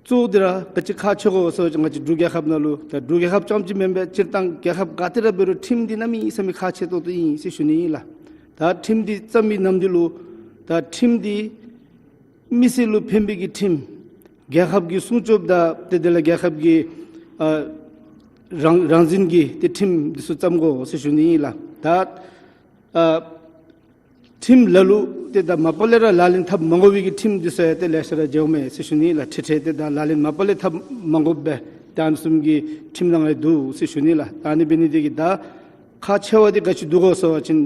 གཙོ་བོ་འདི་ར་ག་ཅི་ཁག་ཆེ་གོ་ཟེར་བ་ཅིན་ང་བཅས་འབྲུག་རྒྱལ་ཁབ་ནང་ལུ་ད་འབྲུག་རྒྱལ་ཁབ་རྐྱངམ་ཅིག་མེན་པར་སྤྱིར་བཏང་རྒྱལ་ཁབ་ག་ཏེ་ར་འབད་རུང་ཁྲིམས་འདི་གནམ་མེད་ས་མེད་ཁག་ཆེ་ཏོག་ཏོ་ཨིན་ཟེར་ཞུ་ནི་ཨིན་ལགས། ད་ཁྲིམས་འདི་བརྩམ་པའི་ནམ་དུས་ལུ་ད་ཁྲིམས་འདི་མི་སེར་ལུ་ཕན་པའི་གི་ཁྲིམས། རྒྱལ་ཁབ་ཀྱི་སྲུང་སྐྱོབ་དང་ཏེ་དེ་ལས་རྒྱལ་ཁབ་ཀྱི་ཨ་རང་རང་བཙན་གྱི་ཏེ་ཁྲིམས་འདི་ཚུ་བརྩམ་དགོ་ཟེར་ཞུ་ནི་ཨིན་ལགས། ད་ཨ་ཁྲིམས་ལ་ལུ་ཏེ་ད་མ་པ་ལས་ར་ལག་ལེན་འཐབ་མ་དགོ་པའི་གི་ཁྲིམས་འདི་ཚུ་ཡང་ཏེ་ལེ་ཤ་ར་མཇལཝ་མས་ཟེར་ཞུ་ནི་ལགས། ཁྲིམས་ཁྲིམས་ཏེ་ད་ལག་ལེན་མ་པ་ལས་འཐབ་མ་དགོཔ་སྦེ་ད་ཨ་ནི་བཟུམ་གྱི་ཁྲིམས་ནང་ཡང་འདུག་ཟེར་ཞུ་ནི་ལགས། ད་ཨ་ནི་འབད་ནི་དེ་གིས་ད་ཁག་ཆེ་བ་འདི་ག་ཅི་འདུག་གོ་ཟེར་བ་ཅིན་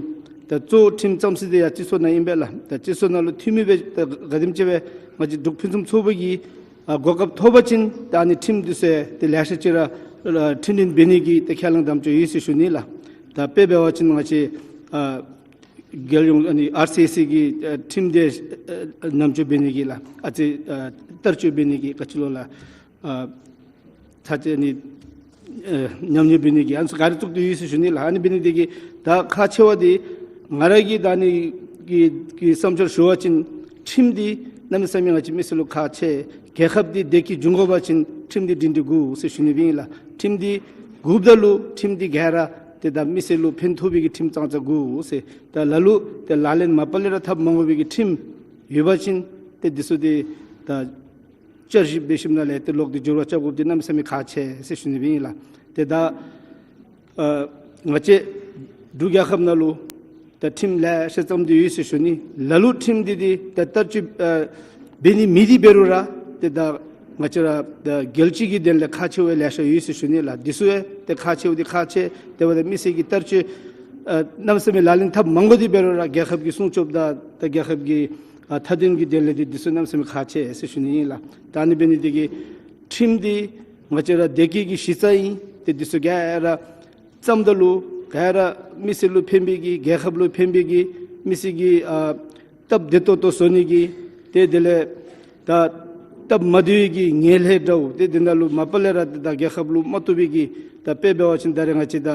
ད་གཙོ་བོ་ཁྲིམས་བརྩམ་ས་འདི་ཡར་སྤྱི་ཚོགས་ནང་ཨིན་པས་ལགས། ད་སྤྱི་ཚོགས་ནང་ལུ་འཐུས་མི་སྦེ་ད་ག་དེམ་ཅིག་སྦེ་ང་བཅས་འབྲུག་ཕུན་སུམ་ཚོགས་པ་གིས་ཨ་གོ་སྐབས་ཐོབ་པ་ཅིན་ད་ཨ་ནི་ཁྲིམས་འདི་ཚུ་ཡང་ཏེ་ལེ་ཤ་ཅིག་ར་ཨ་འཕྲི་སྣོན་འབད་ནི་གི་ཏེ་ཁས་བླངས་དམ་བཅའ་ཡོད་ཟེར་ཞུ་ནི་ལགས། ད་དཔེ་འབད་བ་ཅིན་ང་བཅས་ཨ་རྒྱལ་ཡོངས་ཨ་ནི་ཨར་སི་ཨེ་སི་གི་ཨ་ཁྲིམས་དེ་ཨ་ཉམས་བཅོས་འབད་ནི་གི་ལགས། ཨ་ཙི་ཨ་བསྟར་སྤྱོད་འབད་ནི་གི་ག་ཅི་ལོ་ལགས། ཨ་ཚར་ཅིག་ཨ་ནི་ཨ་ཉམས་ཉེས་འབད་ནི་གི་ཨ་ནི་ཚུ་ག་ར་བཙུགས་ཏེ་ཡོད་ཟེར་ཞུ་ནི་ལགས། ཨ་ནི་འབད་ནི་དེ་གིས་ད་ཁག་ཆེ་བ་འདི་ང་ར་གིས་ད་ཨ་ནི་གི་གི་བསམ་འཆར་ཞུ་བ་ཅིན་ཁྲིམས་འདི་གནམ་མེད་ས་མེད་ང་བཅས་མི་སེར་ལུ་ཁག་ཆེ། རྒྱལ་ཁབ་འདི་བདེ་སྐྱིད་འབྱུང་དགོ་པ་ཅིན་ཁྲིམས་འདི་སྒྲིང་སྒྲི་དགོ་ཟེར་ཞུ་ནི་ཨིན་ལགས། ཁྲིམས་འདི་དགོཔ་ད་ལུ་ཁྲིམས་འདི་ག་ར་ཏེ་ད་མི་སེར་ལུ་ཕན་ཐོགས་པའི་གི་ཁྲིམས་ཙང་ཙང་དགོ་ཟེར། ད་ལ་ལུ་ཏེ་ལག་ལེན་མ་པ་ལས་ར་འཐབ་མ་དགོ་པའི་གི་ཁྲིམས་ཡོད་པ་ཅིན་ཏེ་འདི་ཚུ་འདི་ད་བསྐྱར་ཞིབ་འབད་ཞིནམ་ལས་ཏེ་ལོག་སྟེ་འགྱུར་བ་རྐྱབ་དགོཔ་འདི་གནམ་མེད་ས་མེད་ཁག་ཆེ་ཟེར་ཞུ་ནི་ཨིན་ལགས། ཏེ་ད་ཨ་ང་བཅས་འབྲུག་རྒྱལ་ཁབ་ནང་ལུ་ད་ཁྲིམས་ལེ་ཤ་བརྩམས་ཏེ་ཡོད་ཟེར་ཞུ་ནི། ལ་ལུ་ཁྲིམས་འདི་འདི་ད་བསྟར་སྤྱོད་ཨ་འབད་ནི་མེད་དེ་འབད་རུང་ར་ཏེ་ད་ང་བཅས་ར་ད་རྒྱལ་སྤྱི་གི་དོན་ལས་ཁག་ཆེ་བ་ལེ་ཤ་ཡོད་ཟེར་ཞུ་ནི་ལགས། འདི་ཚུ་ཡང་ཏེ་ཁག་ཆེ་བ་འདི་ཁག་ཆེ། དེ་འབདཝ་ད་མི་སེར་གྱིས་བསྟར་སྤྱོད་ཨ་གནམ་མེད་ས་མེད་ལག་ལེན་འཐབ་མ་དགོ་དེ་འབད་རུང་ར་རྒྱལ་ཁབ་ཀྱི་སྲུང་སྐྱོབ་དང་ད་རྒྱལ་ཁབ་ཀྱི་ཨ་མཐའ་དོན་གྱི་དོན་ལས་འདི་འདི་ཚུ་གནམ་མེད་ས་མེད་ཁག་ཆེ་ཟེར་ཞུ་ནི་ཨིན་ལགས། ད་ཨ་ནི་འབད་ནི་དེ་གིས་ཁྲིམས་འདི་ང་བཅས་ར་བདེ་སྐྱིད་ཀྱི་གཞི་རྩ་ཨིན། ཏེ་འདི་ཚུ་ག་ར་བརྩམ་ད་ལུ་ག་ར་མི་སེར་ལུ་ཕན་པའི་གི་རྒྱལ་ཁབ་ལུ་ཕན་པའི་གི་མི་སེར་གྱི་ཨ་སྟབས་བདེ་ཏོག་ཏོ་བཟོ་ནི་གི་ཏེ་དེ་ལས་ད་སྟབས་མ་བདེ་བའི་གི་ངན་ལྷད་འདྲཝ་ཏེ་འདི་ནང་ལུ་མ་པ་ལས་ར་ད་རྒྱལ་ཁབ་ལུ་མ་བཏུབ་པའི་གི་ད་དཔེ་འབད་བ་ཅིན་ད་རེས་ང་བཅས་ད་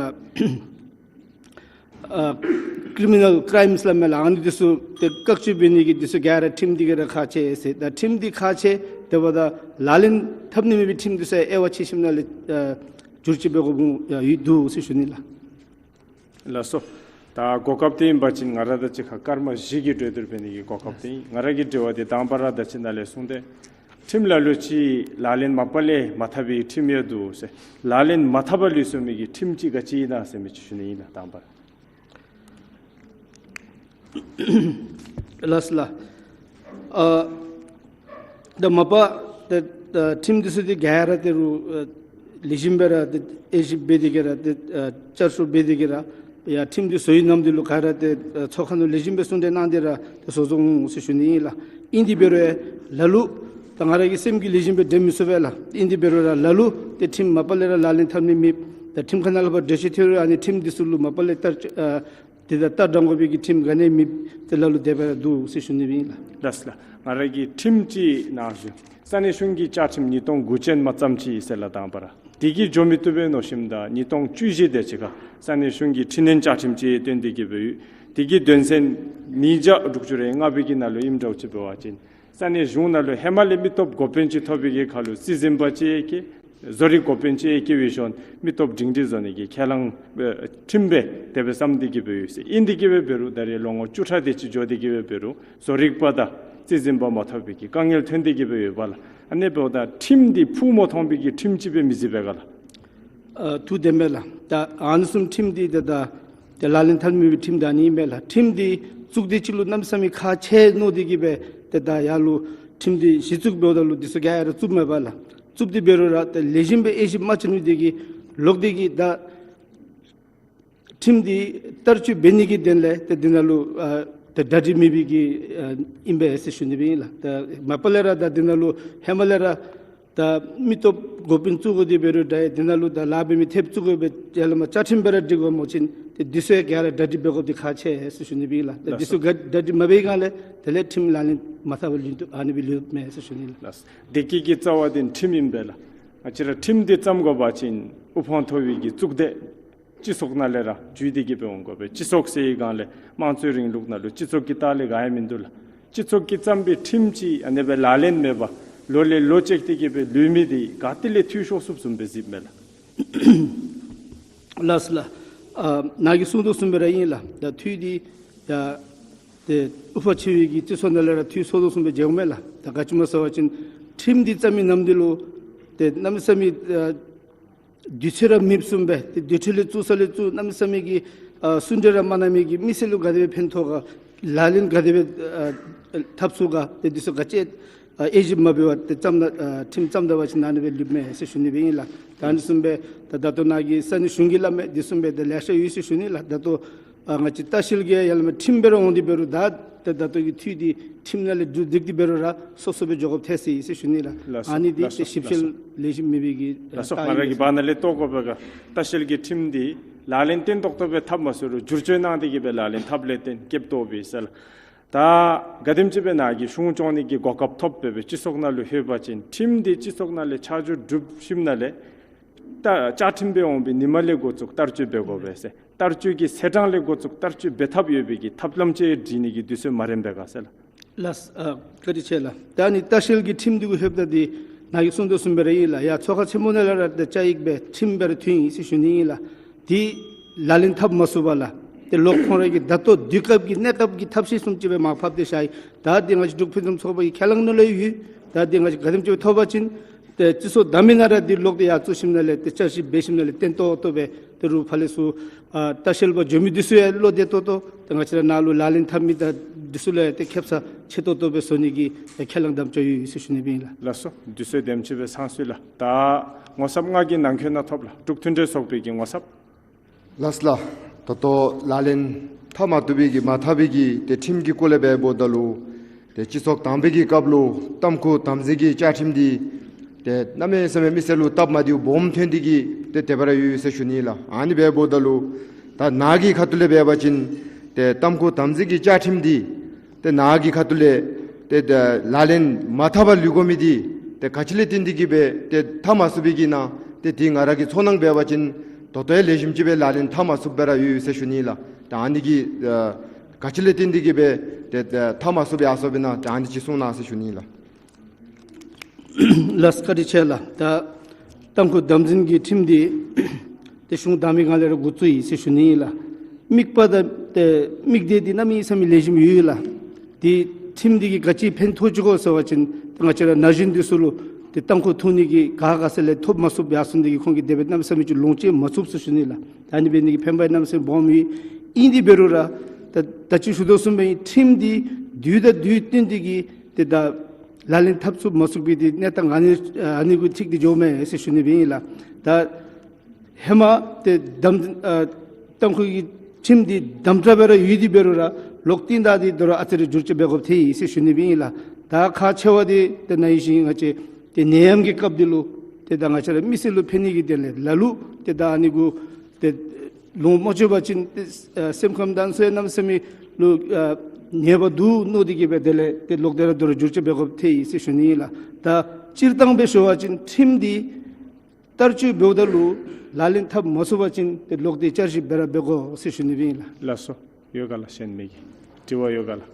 ཨ་ཀི་རི་མི་ནཱལ་ཀ་རའིམས་སླབ་མས་ལགས། ཨ་ནི་འདི་ཚུ་ཏེ་བཀག་སྐྱིལ་འབད་ནི་གི་འདི་ཚུ་ག་ར་ཁྲིམས་འདི་ག་ར་ཁག་ཆེ་ཟེར། ད་ཁྲིམས་འདི་ཁག་ཆེ། དེ་འབདཝ་ད་ལག་ལེན་འཐབ་ནི་མེད་པའི་ཁྲིམས་འདི་ཚུ་དབྱེ་བ་ཕྱེ་ཞིནམ་ལས་ཨ་བསྒྱུར་བཅོས་འབད་དགོཔ་ཡང་ཡོད་འདུག་ཟེར་ཞུ་ནི་ལགས། ལགས་སོ། ད་གོ་སྐབས་འདི་ཨིན་པ་ཅིན་ང་ར་ད་ཅི་ཁ་སྐར་མ་བཞི་གི་གྲོས་བསྡུར་འབད་ནི་གི་གོ་སྐབས་འདི་ཨིན། ང་ར་གི་དྲི་བ་འདི་དང་པ་ར་ད་ཅི་ནཱ་ལས་གསུངས་ཏེ་ཁྲིམས་ལ་ལུ་ཅིག་ལག་ལེན་མ་པ་ལས་མ་འཐབ་པའི་ཁྲིམས་ཡང་འདུག་ཟེར། ལག་ལེན་མ་འཐབ་པ་ལུ་སོང་མི་གི་ཁྲིམས་ཅིག་ག་ཅི་ཨིན་ན་ཟེར་མི་ཅིག་ཞུ་ནི་ཨིན་ལགས། དང་པ་ར། ལགས་སོ་ལགས། ཨ་ད་མ་པ་ད་ད་ཁྲིམས་འདི་ཚུ་འདི་ག་ར་ཏེ་རུང་ཨ་ལེགས་ཤོམ་སྦེ་ར་ཏེ་དབྱེ་ཞིབ་འབད་དེ་གི་ར་ཏེ་ཨ་བསྐྱར་ཞིབ་འབད་དེ་གི་ར་ཡ་ཁྲིམས་འདི་བཟོ་བའི་ནམ་དུས་ལུ་ག་ར་ཏེ་ཨ་ཚོགས་ཁང་ནང་ལེགས་ཤོམ་སྦེ་གསུང་གྲོས་གནང་སྟེ་ར་ཏེ་བཟོ་བཟོཝ་འོང་ཟེར་ཞུ་ནི་ཨིན་ལགས། ཨིན་དེ་འབད་རུང་ལ་ལུ་ད་ང་ར་གི་སེམས་ཀྱིས་ལེགས་ཤོམ་སྦེ་འགྲེལ་མི་ཚུགས་པས་ལགས། ཨིན་དེ་འབད་རུང་ར་ལ་ལུ་ཏེ་ཁྲིམས་མ་པ་ལས་ར་ལག་ལེན་འཐབ་ནི་མེད། ད་ཁྲིམས་ཁང་ནང་ལུ་ཕར་གྲོས་ཆོད་ཐོན་རུང་ཨ་ནི་ཁྲིམས་འདི་ཚུ་ལུ་མ་པ་ལས་བསྟར་ཨ་དེ་ད་ལྟ་དྲང་དགོ་པའི་གི་ཁྲིམས་ག་ནི་མེད། ཏེ་ལ་ལུ་དེ་སྦེ་ར་འདུག་ཟེར་ཞུ་ནི་ཨིན་ལགས། ལགས་སོ་ལགས། ང་ར་གིས་ཁྲིམས་ཅིག་ནཱ་ཞུ། ས་གནས་གཞུང་གི་བཅའ་ཁྲིམས་ཉིས་སྟོང་དགུ་ཅན་མ་བརྩམས་ཅི་ཟེར་ལགས། དང་པ་ར་དེ་གིས་འགྱོ་མི་བཏུབ་པས་མནོ་ཞིནམ་ད་ཉིས་སྟོང་བཅུ་བཞི་དེ་ཅིག་ཁར་ས་གནས་གཞུང་གི་འཕྲི་སྣོན་བཅའ་ཁྲིམས་ཅིག་བཏོན་ཏེ་གི་སྦེ་ཡོད། དེ་གི་དོན་ཚན་ཉིས་བརྒྱ་དྲུག་ཅུ་རེ་ལྔ་པའི་གི་ནང་ལུ་ཨིནམ་འདྲཝ་ཅིག་འབད་བ་ཅིན་ས་གནས་གཞུང་ནང་ལུ་ཧེ་མ་ལས་མི་སྟོབས་འགོ་དཔོན་ཅིག་ཐོབ་པའི་གི་ཁར་ལུ་རྩིས་འཛིན་པ་ཅིག་གི་བཟོ་རིག་འགོ་དཔོན་ཅིག་གི་བི་ཞོན་མི་སྟོབས་སྒྲིང་སྒྲི་བཟོ་ནི་གི་ཁས་བླངས་ཨེ་ཁྲིམས་སྦེ་དེ་སྦེ་བརྩམས་ཏེ་གི་སྦེ་ཡོད་ཟེར། ཨིན་དེ་གི་སྦེ་འབད་རུང་ད་རེས་ལོ་ངོ་བཅུ་ཕྲག་དེ་ཅིག་འགྱོ་སྟེ་གི་སྦེ་འབད་རུང་བཟོ་རིག་པ་དང་རྩིས་འཛིན་པ་མ་ཐོབ་པའི་གི་དཀའ་ངལ་ཐོན་ཏེ་གི་སྦེ་ཡོདཔ་ལགས། ཨ་ནི་འབདཝ་ད་ཁྲིམས་འདི་ཕུགས་མ་ཐོགས་པའི་གི་ཁྲིམས་ཅིག་སྦེ་མི་གཟིགས་པས་ག་ལགས། ཨ་ཐུགས་བདེན་པས་ལགས། ད་ཨ་ནི་བཟུམ་ཁྲིམས་འདི་ད་ད་ད་ལག་ལེན་འཐབ་མི་གི་ཁྲིམས་ད་ཨ་ནི་ཨིན་པས་ལགས། ཁྲིམས་འདི་བཙུགས་ཏེ་ཅིག་ལུ་གནམ་མེད་ས་མེད་ཁག་ཆེ་མནོ་སྟེ་གི་སྦེ་ད་ད་ཡར་ལུ་ཁྲིམས་འདི་གཞི་བཙུགས་འབདཝ་ད་ལུ་འདི་ཚུ་ག་ར་བཙུགས་མེད་པས་ལགས། བཙུགས་ཏེ་འབད་རུང་ར་ད་ལེགས་ཤོམ་སྦེ་དབྱེ་ཞིབ་མ་བྱིན་མི་དེ་གིས་ལོག་སྟེ་གི་ད་ཁྲིམས་འདི་བསྟར་སྤྱོད་འབད་ནི་གི་དོན་ལས་ད་འདི་ནང་ལུ་ཨ་ད་གྲ་སྒྲིག་མེད་པའི་གི་ཨ་ཨིན་པས་ཟེར་ཞུ་ནི་སྦེ་ཨིན་ལགས། ད་མ་པ་ལས་ར་ད་འདི་ནང་ལུ་ཧེ་མ་ལས་ར་ད་མི་སྟོབས་འགོ་དཔོན་བཙུགས་དགོ་དེ་འབད་རུང་ད་འདི་ནང་ལུ་ད་ལཱ་འབད་མི་ཐེབས་བཙུགས་དགོ་པའི་ཡར་ལས་མར་བཅའ་ཁྲིམས་སྦེ་ར་སྒྲིག་དགོ་མ་བྱིན། ཏེ་འདི་ཚུ་ཡང་ག་ར་གྲ་སྒྲིག་འབད་དགོཔ་འདི་ཁག་ཆེ་ཟེར་ཞུ་ནི་སྦེ་ཨིན་ལགས། ད་འདི་ཚུ་ག་གྲ་སྒྲིག་མ་འབད་བའི་སྒང་ལས་དེ་ལས་ཁྲིམས་ལག་ལེན་མ་འཐབ་པར་ལུས་དོ་ཨ་ནི་སྦེ་ལུས་མས་ཟེར་ཞུ་ནི་ལགས། ལགས། བདེ་སྐྱིད་ཀྱི་རྩ་བ་འདི་ཁྲིམས་ཨིན་པས་ལགས། ང་བཅས་ར་ཁྲིམས་འདི་བརྩམ་དགོ་པ་ཅིན་དབུ་འཕང་མཐོ་བའི་གི་གཙུག་སྡེ་སྤྱི་ཚོགས་ནང་ལས་ར་བརྒྱུད་དེ་གི་སྦེ་འོང་དགོ་པས། སྤྱི་ཚོགས་ཟེར་བའི་སྒང་ལས་དམངས་གཙོའི་རིང་ལུགས་ནང་ལུ་སྤྱི་ཚོགས་ཀྱི་ལྟག་ལས་ག་ཡང་མིན་འདུག་ལགས། སྤྱི་ཚོགས་ཀྱིས་བརྩམས་པའི་ཁྲིམས་ཅིག་ཨ་ནི་སྦེ་ལག་ལེན་མེད་པར་ལོ་ལས་ལོ་བཅད་དེ་གི་སྦེ་ལུས་མི་འདི་ག་ཏེ་ལས་འཐུས་ཤོར་སོངམ་བཟུམ་སྦེ་གཟིགསཔ་མས་ལགས། ལགས་ལགས། ཨ་ནཱ་གིས་གསུང་དོ་བཟུམ་སྦེ་ར་ཨིན་ལགས། ད་འཐུས་འདི་ད་ཏེ་དབུ་འཕང་ཆེ་བའི་གི་སྤྱི་ཚོགས་ནང་ལས་ར་འཐུས་ཤོར་དོ་བཟུམ་སྦེ་མཇལཝ་མས་ལགས། ད་ག་ཅི་སྨོ་ཟེར་བ་ཅིན་ཁྲིམས་འདི་བརྩམ་མི་ནམ་འདི་ལུ་ཏེ་གནམ་མེད་ས་མེད་ཨ་དུས་ཚོད་ར་མེདཔ་བཟུམ་སྦེ་ཏེ་དུས་ཚོད་ལས་བཙུགས་ས་ལས་བཙུགས་གནམ་མེད་ས་མེད་ཀྱི་ཨ་གསུང་གྲོས་ར་མ་གནང་མི་གིས་མི་སེར་ལུ་ག་དེ་སྦེ་ཕན་ཐོགས་ག་ལག་ལེན་ག་དེ་སྦེ་ཨ་འཐབ་ཚུགས་ག་ཏེ་འདི་ཚུ་ག་ཅི་ཨ་དབྱེ་ཞིབ་མ་འབད་བར་ཏེ་བརྩམས་ད་ཨ་ཁྲིམས་བརྩམས་ད་པ་ཅིན་ཨ་ནི་སྦེ་ལུསཔ་མས་ཟེར་ཞུ་ནི་སྦེ་ཨིན་ལགས། ད་ཨ་ནི་བཟུམ་སྦེ་ད་ད་ལྟོ་ནཱ་གི་ས་གནས་གཞུང་གིས་སླབ་མི་འདི་བཟུམ་སྦེ་ཏེ་ལེ་ཤ་ཡོད་ཟེར་ཞུ་ནི་ལགས། ད་ལྟོ་ཨ་ང་བཅས་ལྟ་བཤལ་གྱི་ཡར་ལས་མར་ཁྲིམས་སྦེ་ར་འོང་སྟེ་འབད་རུང་ད་ད་ད་ལྟོ་གི་འཐུས་འདི་ཁྲིམས་ནང་ལས་འདྲུད་འདེགས་ཏེ་འབད་རུང་ར་སོ་སོ་སྦེ་འགྱོ་དགོཔ་ཐལ་སོ་ཡི་ཟེར་ཞུ་ནི་ལགས། ལགས་སོ། ཨ་ནི་འདི་ལགས་སོ། ཏེ་ཞིབ་ལགས་དཔྱད་སོ། ལེགས་ཤོམ་མེད་པའི་གི་ལགས་སོ། རྟགས་ང་ར་ཨིན་གྱི་ཟེར། བར་ན་ལས་བཏོག་དགོ་པས་ག་ལྟ་བཤལ་གྱི་ཁྲིམས་འདི་ལག་ལེན་བརྟན་ཏོག་ཏོ་སྦེ་འཐབ་མ་ཚུགས་རུང་བསྒྱུར་བཅོས་གནང་སྟེ་གི་སྦེ་ལག་ལེན་འཐབ་ལས་བརྟེན་སྐྱེད་དོ་བས་ཟེར་ལགས། ད་ག་དེམ་ཅིག་སྦེ་ནཱ་གིས་གཞུང་སྐྱོང་ནི་གི་གོ་སྐབས་ཐོབ་སྦེ་སྦེ་སྤྱི་ཚོགས་ནང་ལུ་ལྷོད་པ་ཅིན་ཁྲིམས་འདི་སྤྱི་ཚོགས་ནང་ལས་ཆ་འཇོག་གྲུབ་ཞིནམ་ལས་ད་བཅའ་ཁྲིམས་སྦེ་འོང་པའི་ཉིནམ་ལས་འགོ་བཙུགས་བསྟར་སྤྱོད་འབད་དགོ་པས་ཟེར། བསྟར་སྤྱོད་ཀྱི་ཚེས་གྲངས་ལས་འགོ་བཙུགས་བསྟར་སྤྱོད་འབད་ཐབས་ཡོད་པའི་གི་ཐབས་ལམ་ཅིག་སྒྲིག་ནི་གི་དུས་ཚོད་མ་རན་པས་ག་ཟེར་ལགས། ལགས་ཨ་བཀའ་དྲིན་ཆེ་ལགས། ད་ཨ་ནི་ལྟ་བཤལ་གྱི་ཁྲིམས་འདི་གུ་ལྷོདཔ་ད་འདི་ནཱ་གིས་གསུང་དོ་བཟུམ་སྦེ་ར་ཨིན་ལགས། ཡར་ཚོགས་ཁང་ཆེན་མོ་ནང་ལས་ར་ཏེ་བཅའ་ཡིག་སྦེ་ཁྲིམས་སྦེ་ར་ཐོན་ཡི་ཟེར་ཞུ་ནི་ཨིན་ལགས། འདི་ལག་ལེན་འཐབ་མ་ཚུགས་པར་ལགས་ཏེ་ལོག་ཁོང་ར་གི་ད་ལྟོ་དུས་སྐབས་ཀྱི་གནས་སྟངས་ཀྱི་ཐབས་ཤེས་བཟུམ་ཅིག་སྦེ་མར་ཕབ་སྟེ་བཞག་ཡི། ད་འདི་ང་བཅས་འབྲུག་ཕུན་སུམ་ཚོགས་པ་གི་ཁས་བླངས་ནང་ལུ་ཡོད། ད་འདི་ང་བཅས་ག་དེམ་ཅིག་སྦེ་ཐོབ་པ་ཅིན་ཏེ་སྤྱི་ཚོགས་བདའ་མི་ནང་ར་འདི་ལོག་སྟེ་ཡར་བཙུགས་ཞིནམ་ལས་ཏེ་བསྐྱར་ཞིབ་འབད་ཞིནམ་ལས་བརྟན་ཏོག་ཏོ་སྦེ་ཏེ་རུང་ཕར་ལས་ཚུར་ཨ་ལྟ་བཤལ་པར་འགྱོ་མི་འདི་ཚུ་ཡང་བློ་བདེ་ཏོག་ཏོ་ཏེ་ང་བཅས་ར་ནཱ་ལུ་ལག་ལེན་འཐབ་མི་དང་འདི་ཚུ་ལུ་ཡང་ཏེ་ཁེབ་ས་ཆེ་ཏོག་ཏོ་སྦེ་བཟོ་ནི་གི་ཁས་བླངས་དམ་བཅའ་ཡོད་ཡོད་ཟེར་ཞུ་ནི་སྦེ་ཨིན་ལགས། ལགས་སོ། དུས་ཚོད་དེམ་ཅིག་སྦེ་ཚང་སོ་ཡི་ལགས། ད་ངོ་ཚབ་ང་གིས་ནང་འཁོད་ནང་ཐོབ་ལགས། འབྲུག་མཐུན་འབྲེལ་ཚོགས་པའི་གི་ངོ་ཚབ། ལགས་ལགས། ད་ལྟོ་ལག་ལེན་འཐབ་མ་བཏུབ་པའི་གི་མ་འཐབ་པའི་གི་ཏེ་ཁྲིམས་ཀྱི་སྐོར་ལས་འབདཝ་ད་ལུ་ཏེ་སྤྱི་ཚོགས་དང་པའི་གི་སྐབས་ལུ་ཏམ་ཁུ་དམ་འཛིན་གྱི་བཅའ་ཁྲིམས་འདི་ཏེ་གནམ་མེད་ས་མེད་མི་སེར་ལུ་སྟབས་མ་བདེཝ་སྦོམ་ཐོན་ཏེ་གི་ཏེ་དེ་སྦེ་ར་ཡོད་ཡོད་ཟེར་ཞུ་ནི་ལགས། ཨ་ནི་འབདཝ་ད་ལུ་ད་ནཱ་གི་ཁ་ཐུག་ལས་འབད་བ་ཅིན་ཏེ་ཏམ་ཁུ་དམ་འཛིན་གྱི་བཅའ་ཁྲིམས་འདི་ཏེ་ནཱ་གི་ཁ་ཐུག་ལས་ཏེ་ད་ལག་ལེན་མ་འཐབ་པར་ལུས་དགོ་མི་འདི་ཏེ་ག་ཅི་ལས་བརྟེན་ཏེ་གི་སྦེ་ཏེ་འཐབ་མ་ཚུགས་པའི་གི་ན་ཏེ་འདི་ང་ར་གི་ཚོར་སྣང་འབད་བ་ཅིན་ད་ལྟོ་ཡང་ལེགས་ཤོམ་ཅིག་སྦེ་ལག་ལེན་འཐབ་མ་ཚུགསཔ་སྦེ་ར་ཡོད་ཡོད་ཟེར་ཞུ་ནི་ལགས། ད་ཨ་ནི་གི་ཨ་ག་ཅི་ལས་བརྟེན་ཏེ་གི་སྦེ་ཏེ་ཏེ་འཐབ་མ་ཚུགསཔ་ཡར་སོངམ་ཨིན་ན་ད་ཨ་ནི་ཅིག་གསུང་གནང་ཟེར་ཞུ་ནི་ལགས། ལགས་བཀའ་དྲིན་ཆེ་ལགས། ད་ཏམ་ཁུ་དམ་འཛིན་གྱི་ཁྲིམས་འདི་ཏེ་གཞུང་དང་པའི་སྒང་ལས་ར་འགོ་བཙུགས་ཡི་ཟེར་ཞུ་ནི་ཨིན་ལགས། དམིགས་པ་དང་ཏེ་དམིགས་གཏད་འདི་གནམ་མེད་ས་མེད་ལེགས་ཤོམ་ཡོད་ཡོད་ལགས། ཏེ་ཁྲིམས་འདི་གིས་ག་ཅི་ཕན་ཐོགས་ཅི་གོ་ཟེར་བ་ཅིན་ཏེ་ང་བཅས་ར་ན་གཞོན་འདི་ཚུ་ལུ་ཏེ་ཏམ་ཁུ་འཐུང་ནི་གི་ག་ག་ས་ལས་ཐོབ་མ་ཚུགསཔ་ཡར་སོང་སྟེ་གི་ཁོང་གིས་དེ་སྦེ་གནམ་མེད་ས་མེད་ཅིག་ལོངས་སྤྱོད་མ་ཚུགསཔ་ཟེར་ཞུ་ནི་ལགས། ད་ཨ་ནི་འབད་ནི་གི་ཕན་པ་གནམ་མེད་ས་མེད་སྦོམ་ཡོད། ཨིན་ཏེ་འབད་རུང་ར་ད་ད་ཅི་ཞུ་དོ་བཟུམ་སྦེ་ཁྲིམས་འདི་དུས་དང་དུས་བསྟུན་ཏེ་གི་ཏེ་ད་ལག་ལེན་འཐབ་ཚུགས་མ་ཚུགས་པའི་ཏེ་གནས་སྟངས་ཨ་ནི་ཨ་ནི་གུ་ཐུག་སྟེ་འགྱོཝ་མས་ཟེར་ཞུ་ནི་སྦེ་ཨིན་ལགས། ད་ཧེ་མ་ཏེ་དམ་ཨ་ཏམ་ཁུ་གི་ཁྲིམས་འདི་དམ་དྲགས་སྦེ་ར་ཡོད་དེ་འབད་རུང་ར་ལོག་རྟིང་བདའ་སྟེ་དོ་རུང་ཨ་ཙི་རེ་བསྒྱུར་བཅོས་འབད་དགོཔ་ཐལ་ཡི་ཟེར་ཞུ་ནི་སྦེ་ཨིན་ལགས། ད་ཁག་ཆེ་བ་འདི་ཏེ་ནཱ་ཡོད་བཞིན་ང་བཅས་ཏེ་ནད་ཡམས་ཀྱི་སྐབས་འདི་ལུ་ཏེ་ད་ང་བཅས་ར་མི་སེར་ལུ་ཕན་ནི་གི་དོན་ལས་ལ་ལུ་ཏེ་ད་ཨ་ནི་གུ་ཏེ་ལོངས་མ་སྤྱོད་པ་ཅིན་ཏེ་ཨ་སེམས་ཁམས་དང་ཚུ་ཡང་གནམ་མེད་ས་མེད་ལུ་ཨ་ཉེས་པ་འདུག་མནོ་སྟེ་གི་སྦེ་དེ་ལས་ཏེ་ལོག་སྟེ་ར་དོ་རུང་བསྒྱུར་བཅོས་འབད་དགོཔ་ཐལ་ཡི་ཟེར་ཞུ་ནི་ཨིན་ལགས། ད་སྤྱིར་བཏང་སྦེ་ཞུ་བ་ཅིན་ཁྲིམས་འདི་བསྟར་སྤྱོད་འབདཝ་ད་ལུ་ལག་ལེན་འཐབ་མ་ཚུགས་པ་ཅིན་ཏེ་ལོག་སྟེ་བསྐྱར་ཞིབ་འབད་ར་འབད་དགོ་ཟེར་ཞུ་ནི་སྦེ་ཨིན་ལགས། ལགས་སོ། ཡོད་ག་ལགས། གཞན་མི་གི་དྲི་བ་ཡོད་ག་ལགས།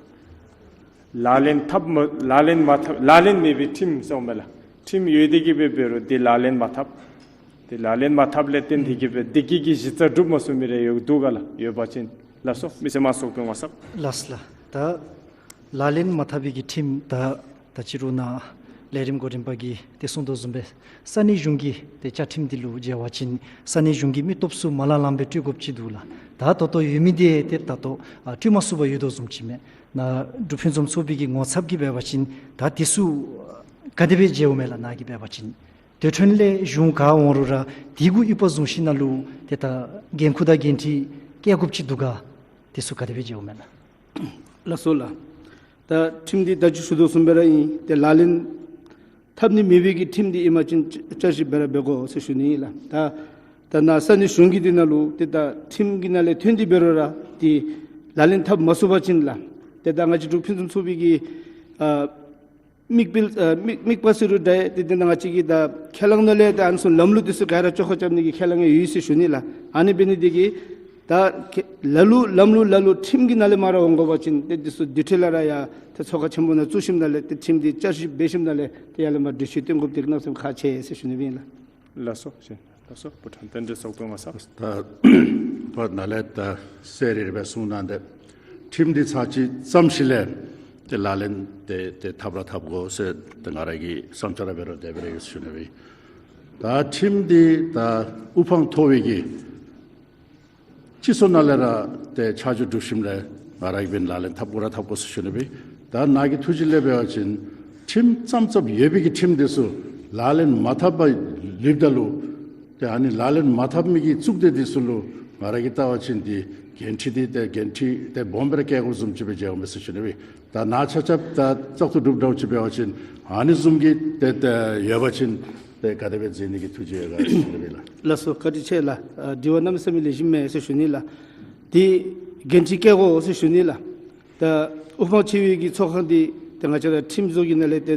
ལག་ལེན་འཐབ་མ་ལག་ལེན་མ་འཐབ་ལག་ལེན་མེད་པའི་ཁྲིམས་ཟེརཝ་མས་ལགས། ཁྲིམས་ཡོད་དེ་གི་སྦེ་འབད་རུང་འདི་ལག་ལེན་མ་འཐབ། འདི་ལག་ལེན་མ་འཐབ་ལས་བརྟེན་ཏེ་གི་སྦེ་བདེ་སྐྱིད་ཀྱི་གཞི་རྩ་སྒྲུབ་མ་ཚུགས་མི་རེ་ཡོད་འདུག་ག་ལགས། ཡོད་པ་ཅིན་ལགས་སོ། མི་སེར་དམངས་ཚོགས་པའི་ངོ་ཚབ། ལགས་ལགས། ད་ལག་ལེན་མ་འཐབ་པའི་གི་ཁྲིམས་ད་ད་ཅི་རུང་ནཱ་ལས་རིམ་གོ་རིམ་པ་གིས་ཏེ་གསུང་དོ་བཟུམ་སྦེ་ས་གནས་གཞུང་གི་ཏེ་བཅའ་ཁྲིམས་འདི་ལུ་མཇལ་བ་ཅིན་ས་གནས་གཞུང་གིས་མི་སྟོབས་ཚུ་མ་ལང་ལང་སྦེ་སྤྲོད་དགོཔ་ཅིག་འདུག་ལགས། ད་ད་ལྟོ་ཡོད་མི་འདི་ཏེ་ད་ལྟོ་ཨ་སྤྲོད་མ་ཚུགས་པར་ཡོད་དོ་བཟུམ་ཅིག་མས། ནཱ་འབྲུག་ཕུན་སུམ་ཚོགས་པའི་གི་ངོ་ཚབ་ཀྱིས་འབད་བ་ཅིན་ད་འདི་ཚུ་ག་དེ་སྦེ་མཇལཝ་མས་ལགས། ནཱ་གིས་འབད་བ་ཅིན་དེ་འཕྲོ་ལས་གཞུང་ག་འོང་རུང་ར་དེ་གུ་དབྱེ་བ་བཟུང་ཞིནམ་ལས་ཏེ་ད་འགན་ཁུར་དང་འགན་འཁྲི་བཀལ་དགོཔ་ཅིག་འདུག་ག། དེ་ཚུ་ག་དེ་སྦེ་མཇལཝ་མས་ལགས། ལགས་སོ་ལགས། ད་ཁྲིམས་འདི་ད་ཅི་ཞུ་དོ་བཟུམ་སྦེ་ར་ཨིན། ཏེ་ལག་ལེན་འཐབ་ནི་མེད་པའི་གི་ཁྲིམས་འདི་ཨིན་པ་ཅིན་བསྐྱར་ཞིབ་འབད་ར་འབད་དགོ་ཟེར་ཞུ་ནི་ཨིན་ལགས། ད་ད་ནཱ་ས་གནས་གཞུང་གི་འདི་ནང་ལུ་ཏེ་ད་ཁྲིམས་ཀྱི་ནང་ལས་ཐོན་ཏེ་འབད་རུང་ར་ཏེ་ལག་ལེན་འཐབ་མ་ཚུགས་པ་ཅིན་ལགས། ཏེ་ད་ང་བཅས་འབྲུག་ཕུན་སུམ་ཚོགས་པའི་གི་ཨ་ དམིགས་དཔེ་ཨ་དམིགས་དམིགས་པ་ཟེར་རུང་འདྲ་ཏེ་དེ་ནང་ང་བཅས་ཀྱི་ད་ཁས་བླངས་ནང་ལས་ད་ཨ་ནི་ཚུ་ལམ་ལུགས་དེ་ཚུ་ག་ར་བཅོ་ཁ་རྐྱབ་ནི་གི་ཁས་བླངས་ཡོད་ཟེར་ཞུ་ནི་ལགས། ཨ་ནི་འབད་ནི་དེ་གིས་ད་ཁེ་ལ་ལུ་ལམ་ལུགས་ལ་ལུ་ཁྲིམས་ཀྱི་ནང་ལས་མར་འོང་དགོ་པ་ཅིན་ཏེ་དེ་ཚུ་དེ་འཕྲོ་ལས་ར་ཡ་ཏེ་ཚོགས་ཁང་ཆེན་པོ་ནང་བཙུགས་ཞིནམ་ལས་ཏེ་ཁྲིམས་དེ་བསྐྱར་ཞིབ་འབད་ཞིནམ་ལས་ཏེ་ཡར་ལས་མར་གྲོས་ཆོད་བཏོན་དགོཔ་དེ་གནམ་མེད་ས་མེད་ཁག་ཆེ་ཟེར་ཞུ་ནི་ཨིན་ལགས། ལགས་སོ། ལགས་སོ། བུ་ཁྲང་རྟེན་འབྲེལ་ཚོགས་པའི་ངོ་ཚབ། ད་བར་ན་ལས་ད་གསལ་རི་རི་སྦེ་གསུངས་གནང་སྟེ་ཁྲིམས་འདི་ཚར་གཅིག་བརྩམས་ཞིནམ་ལས་ཏེ་ལག་ལེན་ཏེ་ཏེ་འཐབ་ར་འཐབ་དགོ་ཟེར་ཏེ་ང་ར་གི་བསམ་འཆར་ར་འབད་རུང་དེ་སྦེ་ར་ཡོད་ཟེར་ཞུ་ནི་སྦེ། ད་ཁྲིམས་འདི་ད་དབུ་འཕང་མཐོ་བའི་གི་སྤྱི་ཚོགས་ནང་ལས་ར་ཏེ་ཆ་འཇོག་གྲུབ་ཞིནམ་ལས་ང་ར་གིས་འབདན་ལག་ལེན་འཐབ་དགོ་ར་འཐབ་དགོ་ཟེར་ཞུ་ནི་སྦེ། ད་ནཱ་གི་ཐུགས་བཞེད་ལས་འབད་བ་ཅིན་ཁྲིམས་བརྩམས་བརྩམསཔ་ཡོད་པའི་གི་ཁྲིམས་དེ་ཚུ་ལག་ལེན་མ་འཐབ་པར་ལུསཔ་ད་ལུ་ཏེ་ཨ་ནི་ལག་ལེན་མ་འཐབ་མི་གི་གཙུག་སྡེ་དེ་ཚུ་ལུ་ང་ར་གིས་བལྟ་བ་ཅིན་ཏེ་འགན་འཁྲི་འདི་ཏེ་འགན་འཁྲི་ཏེ་སྦོམ་སྦེ་ར་བཀལ་དགོཔ་བཟུམ་ཅིག་སྦེ་མཇལཝ་མས་ཟེར་ཞུ་ནི་སྦེ། ད་ནཱ་ཆ་ཁྱབ་ད་བཙག་འཐུ་གྲུབ་འདྲཝ་ཅིག་འབད་བ་ཅིན་ཨ་ནི་བཟུམ་གྱི་ཏེ་ཏེ་ཡོད་པ་ཅིན་ཏེ་ག་དེ་སྦེ་མཛད་ནི་གི་ཐུགས་བཞེད་ཡོད་ག་ཟེར་ཞུ་ནི་སྦེ་ལགས། ལགས་སོ། བཀའ་དྲིན་ཆེ་ལགས། ཨ་དྲི་བ་གནམ་མེད་ས་མེད་ལེགས་ཤོམ་མས་ཟེར་ཞུ་ནི་ལགས། ཏེ་འགན་འཁྲི་བཀལ་དགོ་ཟེར་ཞུ་ནི་ལགས། ད་དབུ་འཕང་ཆེ་བའི་གི་ཚོགས་ཁང་འདི་ཏེ་ང་བཅས་ར་ཁྲིམས་བཟོ་གི་ནང་ལས་ཏེ་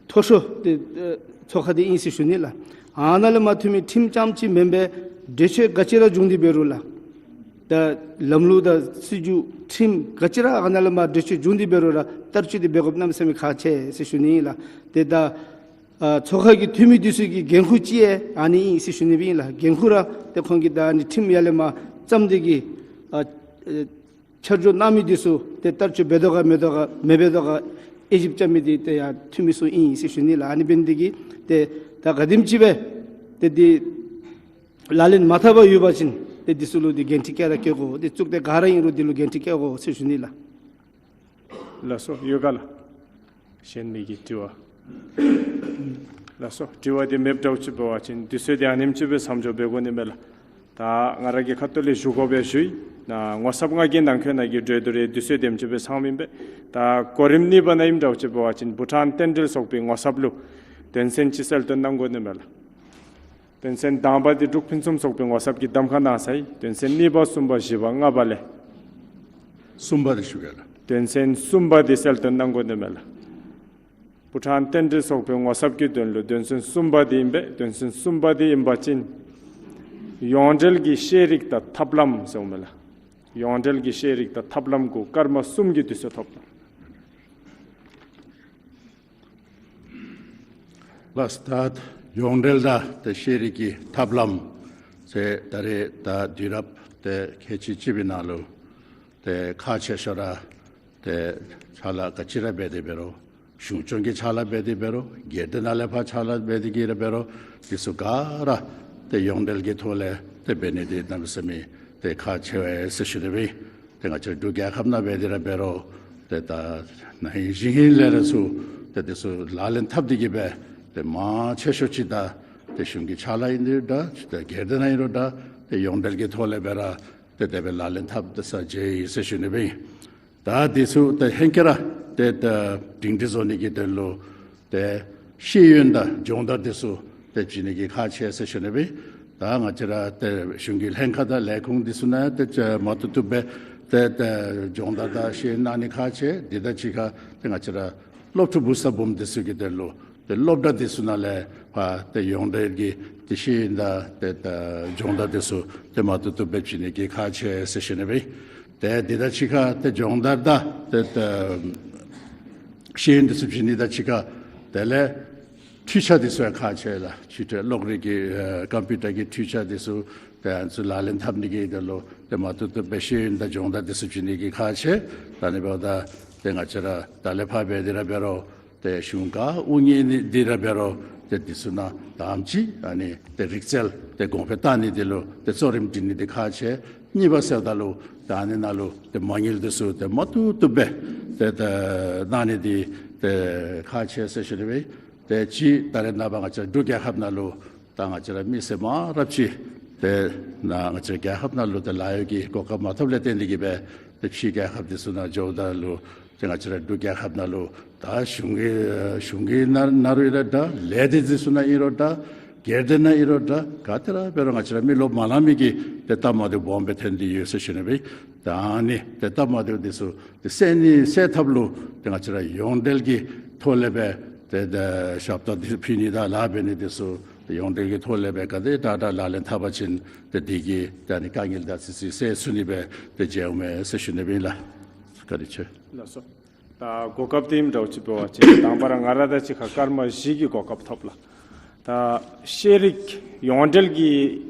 མཐོ་ཤོས་ཏེ་ཨ་ཚོགས་ཁང་འདི་ཨིན་ཟེར་ཞུ་ནི་ལགས། ཨ་ནཱ་ལས་མ་ཐོན་མི་ཁྲིམས་རྐྱངམ་ཅིག་མེན་པར་གྲོས་ཆོད་ག་ཅི་ར་བྱུང་སྟེ་འབད་རུང་ལགས། ད་ལམ་ལུགས་དང་སྲིད་བྱུས་ཁྲིམས་ག་ཅི་ར་ཨ་ནཱ་ལས་མར་གྲོས་ཆོད་བྱུང་སྟེ་འབད་རུང་ར་བསྟར་སྤྱོད་འདི་འབད་དགོཔ་གནམ་མེད་ས་མེད་ཁག་ཆེ་ཟེར་ཞུ་ནི་ཨིན་ལགས། ཏེ་ད་ཨ་ཚོགས་ཁང་གི་འཐུས་མི་དེ་ཚུ་གི་འགན་ཁུར་ཅིག་ཡང་ཨ་ནི་ཨིན་ཟེར་ཞུ་ནི་སྦེ་ཨིན་ལགས། འགན་ཁུར་ར་ཏེ་ཁོང་གིས་ད་ཨ་ནི་ཁྲིམས་ཡར་ལས་མར་བརྩམས་ཏེ་གིས་ཨ་ཨེ་ཆ་འཇོག་གནང་མི་དེ་ཚུ་ཏེ་བསྟར་སྤྱོད་འབད་དོ་ག་མེན་དོ་ག་མི་འབད་དོ་ག་དབྱེ་ཞིབ་རྐྱབ་མི་འདི་ཏེ་ཡར་འཐུས་མི་ཚུ་ཨིན་ཟེར་ཞུ་ནི་ལགས། ཨ་ནི་འབད་ནི་དེ་གིས་ཏེ་ད་ག་དེམ་ཅིག་སྦེ་ཏེ་འདི་ལག་ལེན་མ་འཐབ་པར་ཡོད་པ་ཅིན་ཏེ་འདི་ཚུ་ལུ་ཏེ་འགན་འཁྲི་བཀལ་ར་བཀལ་དགོ། ཏེ་གཙུག་སྡེ་ག་ར་ཨིན་རུང་འདི་ལུ་འགན་འཁྲི་བཀལ་དགོ་ཟེར་ཞུ་ནི་ལགས། ལགས་སོ། ཡོད་ག་ལགས། གཞན་མི་གི་དྲི་བ། ལགས་སོ། དྲི་བ་འདི་མེདཔ་འདྲཝ་ཅིག་འབད་བ་ཅིན་དུས་ཚོད་འདི་ཨ་ནེམ་ཅིག་སྦེ་མཚམས་འཇོག་འབད་དགོ་ནི་མས་ལགས། ད་ང་ར་གིས་ཁ་ཐུག་ལས་ཞུ་དགོ་པས་ཞུ་ཡི། ནཱ་ངོ་ཚབ་ང་གིས་ནང་འཁོད་ནང་གི་གྲོས་བསྡུར་རེ་དུས་ཚོད་དེམ་ཅིག་སྦེ་ཚངམ་ཨིན་པས། ད་གོ་རིམ་གཉིས་པ་ནང་ཨིནམ་འདྲཝ་ཅིག་འབད་བ་ཅིན་བུ་ཁྲང་རྟེན་འབྲེལ་ཚོགས་པའི་ངོ་ཚབ་ལུ་དོན་ཚན་ཅིག་གསལ་སྟོན་གནང་དགོ་ནི་མས་ལགས། དོན་ཚན་དང་པ་འདི་འབྲུག་ཕུན་སུམ་ཚོགས་པའི་ངོ་ཚབ་ཀྱིས་གདམ་ཁ་གནང་ཚར་ཡི། དོན་ཚན་གཉིས་པ་གསུམ་པ་བཞི་པ་ལྔ་པ་ལས། གསུམ་པ་འདི་ཞུ་གེ་ལགས། དོན་ཚན་གསུམ་པ་འདི་གསལ་སྟོན་གནང་དགོ་ནི་མས་ལགས། བུ་ཁྲང་རྟེན་འབྲེལ་ཚོགས་པའི་ངོ་ཚབ་ཀྱི་དོན་ལུ་དོན་ཚན་གསུམ་པ་འདི་ཨིན་པས། དོན་ཚན་གསུམ་པ་འདི་ཨིན་པ་ཅིན་ཡོངས་འབྲེལ་གྱི་ཤེས་རིག་དང་ཐབས་ལམ་ཟེརཝ་མས་ལགས། ཡོངས་འབྲེལ་གྱི་ཤེས་རིག་དང་ཐབས་ལམ་གུ་སྐར་མ་གསུམ་གྱི་དུས་ཚོད་ཐོབ་ལགས། ལགས། ད་ཡོངས་འབྲེལ་དང་ཏེ་ཤེས་རིག་གི་ཐབས་ལམ་ཟེར་ད་རེས་ད་དུས་རབས་ཏེ་ཁལ་གཅིག་གཅིག་པའི་ནང་ལུ་ཏེ་ཁག་ཆེ་ཤོས་ར་ཏེ་ཕྱག་ལཱ་ག་ཅི་ར་འབད་དེ་འབད་རུང་གཞུང་སྐྱོང་གི་ཕྱག་ལཱ་འབད་དེ་འབད་རུང་སྒེར་སྡེ་ནང་ལས་ཕར་ཕྱག་ལཱ་འབད་དེ་གི་ར་འབད་རུང་འདི་ཚུ་ག་ར་ཏེ་ཡོངས་འབྲེལ་གྱི་ཐོག་ལས་ཏེ་འབད་ནི་འདི་གནམ་མེད་ས་མེད་ཏེ་ཁག་ཆེ་བས་ཟེར་ཞུ་ནི་སྦེ། ཏེ་ང་བཅས་འབྲུག་རྒྱལ་ཁབ་ནང་འབད་དེ་ར་འབད་རུང་ཏེ་ད་ན་ཧིང་གཞེས་ཧིང་ལས་ར་ཚུ་ཏེ་འདི་ཚུ་ལག་ལེན་འཐབ་སྟེ་གི་སྦེ་ཏེ་མང་ཆེ་ཤོས་ཅིག་ད་ཏེ་གཞུང་གི་ཕྱག་ལཱ་ཨིན་རུང་འདྲ་ཏེ་སྒེར་སྡེ་ནང་ཨིན་རུང་འདྲ་ཏེ་ཡོངས་འབྲེལ་གྱི་ཐོག་ལས་སྦེ་ར་ཏེ་དེ་སྦེ་ལག་ལེན་འཐབ་སྟེ་ས་མཇལ་ཡི་ཟེར་ཞུ་ནི་སྦེ། ད་འདི་ཚུ་ཏེ་ཧེང་སྐལ་ར་ཏེ་ད་སྒྲིང་སྒྲི་བཟོ་ནི་གི་དོན་ལུ་ཏེ་ཤེས་ཡོན་དང་སྦྱོང་བརྡར་འདི་ཚུ་ཏེ་བྱིན་ནི་གི་ཁག་ཆེ་ཟེར་ཞུ་ནི་སྦེ། ད་ང་བཅས་ར་ཏེ་གཞུང་གི་ལྷན་ཁག་དང་ལས་ཁུངས་འདི་ཚུ་ནང་ཏེ་མ་བཏུབ་བཏུབ་སྦེ་ཏེ་ཏེ་སྦྱོང་བརྡར་དང་ཤེས་ཡོན་གནང་ནི་ཁག་ཆེ། འདི་དང་གཅིག་ཁར་ཏེ་ང་བཅས་ར་སློབ་ཕྲུག་བུ་ཚ་བུམོ་འདི་ཚུ་གི་དོན་ལུ་ཏེ་སློབ་གྲྭ་འདི་ཚུ་ནང་ལས་ཕར་ཏེ་ཡོངས་འབྲེལ་གྱི་ཏེ་ཤེས་ཡོན་དང་ཏེ་ཏེ་སྦྱོང་བརྡར་འདི་ཚུ་ཏེ་མ་བཏུབ་བཏུབ་སྦེ་བྱིན་ནི་གི་ཁག་ཆེ་ཟེར་ཞུ་ནི་སྦེ། ཏེ་འདི་དང་གཅིག་ཁར་ཏེ་སྦྱོང་བརྡར་དང་ཏེ་ཏེ་ཤེས་ཡོན་འདི་ཚུ་བྱིན་ནི་དང་གཅིག་ཁར་དེ་ལས་འཕྲུལ་ཆས་འདི་ཚུ་ཡང་ཁག་ཆེ་ལགས། འཕྲུལ་ཆས་གློག་རིག་གི་ཨེ་ཀམ་པིའུ་ཊར་གྱི་འཕྲུལ་ཆས་འདི་ཚུ་ཏེ་ཨ་ནི་ཚུ་ལག་ལེན་འཐབ་ནི་གི་དོན་ལུ་ཏེ་མ་བཏུབ་བཏུབ་སྦེ་ཤེས་ཡོན་དང་སྦྱོང་བརྡར་འདི་ཚུ་བྱིན་ནི་གི་ཁག་ཆེ། ད་ཨ་ནི་འབདཝ་ད་ཏེ་ང་བཅས་ར་ད་ལས་ཕར་འབད་དེ་ར་འབད་རུང་ཏེ་གཞུང་ག་དབུ་བརྙེས་ནི་འདི་ར་འབད་རུང་ཏེ་འདི་ཚུ་ནང་དང་པ་ཅིག་ཨ་ནི་ཏེ་རིག་རྩལ་ཏེ་གོང་འཕེལ་བཏང་ནི་འདི་ལུ་ཏེ་གཙོ་རིམ་སྒྲིག་ནི་འདི་ཁག་ཆེ། གཉིས་པ་ཟེརཝ་ད་ལུ་ཏེ་ཨ་ནི་ནང་ལུ་ཏེ་མ་དངུལ་འདི་ཚུ་ཏེ་མ་བཏུབ་བཏུབ་སྦེ་ཏེ་ཏེ་གནང་ནི་འདི་ཏེ་ཁག་ཆེ་ཟེར་ཞུ་ནི་སྦེ། ཏེ་གཅིག་ད་རེས་ནངས་པ་ང་བཅས་འབྲུག་རྒྱལ་ཁབ་ནང་ལུ་ད་ང་བཅས་ར་མི་སེར་མང་རབས་ཅིག་ཏེ་ནཱ་ང་བཅས་རྒྱལ་ཁབ་ནང་ལུ་ཏེ་ལཱ་གཡོག་གི་གོ་སྐབས་མ་ཐོབ་ལས་བརྟེན་ཏེ་གིས་སྦེ་ཏེ་ཕྱིའི་རྒྱལ་ཁབ་འདི་ཚུ་ནང་འགྱོཝ་ད་ལུ་ཏེ་ང་བཅས་ར་འབྲུག་རྒྱལ་ཁབ་ནང་ལུ་ད་གཞུང་གི་གཞུང་གི་ནང་ནང་རུང་ཨིན་རུང་འདྲ་ལས་སྡེ་འདི་ཚུ་ནང་ཨིན་རུང་འདྲ་སྒེར་སྡེ་ནང་ཨིན་རུང་འདྲ་ག་ཏེ་ར་འབད་རུང་ང་བཅས་ར་མི་རློབས་མ་ལང་མི་གི་ཏེ་སྟབས་མ་བདེཝ་སྦོམ་སྦེ་ཐོན་ཏེ་ཡོད་ཟེར་ཞུ་ནི་སྦེ། ད་ཨ་ནི་ཏེ་སྟབས་མ་བདེཝ་འདི་ཚུ་ཏེ་སེལ་ནི་སེལ་ཐབས་ལུ་ཏེ་ང་བཅས་ར་ཡོངས་འབྲེལ་གྱི་ཐོག་ལས་སྦེ་ ཏེ་ད་ཞབས་ཏོག་འདི་ཕུལ་ནི་དང་ལཱ་འབད་ནི་འདི་ཚུ་ཏེ་ཡོངས་འབྲེལ་གྱི་ཐོག་ལས་སྦེ་ག་དེ་དྲག་དྲག་ལག་ལེན་འཐབ་པ་ཅིན་ཏེ་འདི་གིས་ད་ནི་དཀའ་ངལ་དང་ཚིག་ཚིག་སེལ་ཚུགས་ནི་སྦེ་ཏེ་མཇལཝ་མས་ཟེར་ཞུ་ནི་སྦེ་ཨིན་ལགས། བཀའ་དྲིན་ཆེ། ལགས་སོ། ད་གོ་སྐབས་འདི་ཨིནམ་འདྲཝ་ཅིག་འབད་བ་ཅིན་དང་པ་ར་ང་ར་དང་གཅིག་ཁར་སྐར་མ་བཞི་གི་གོ་སྐབས་ཐོབ་ལགས། ད་ཤེས་རིག་ཡོངས་འབྲེལ་གྱི་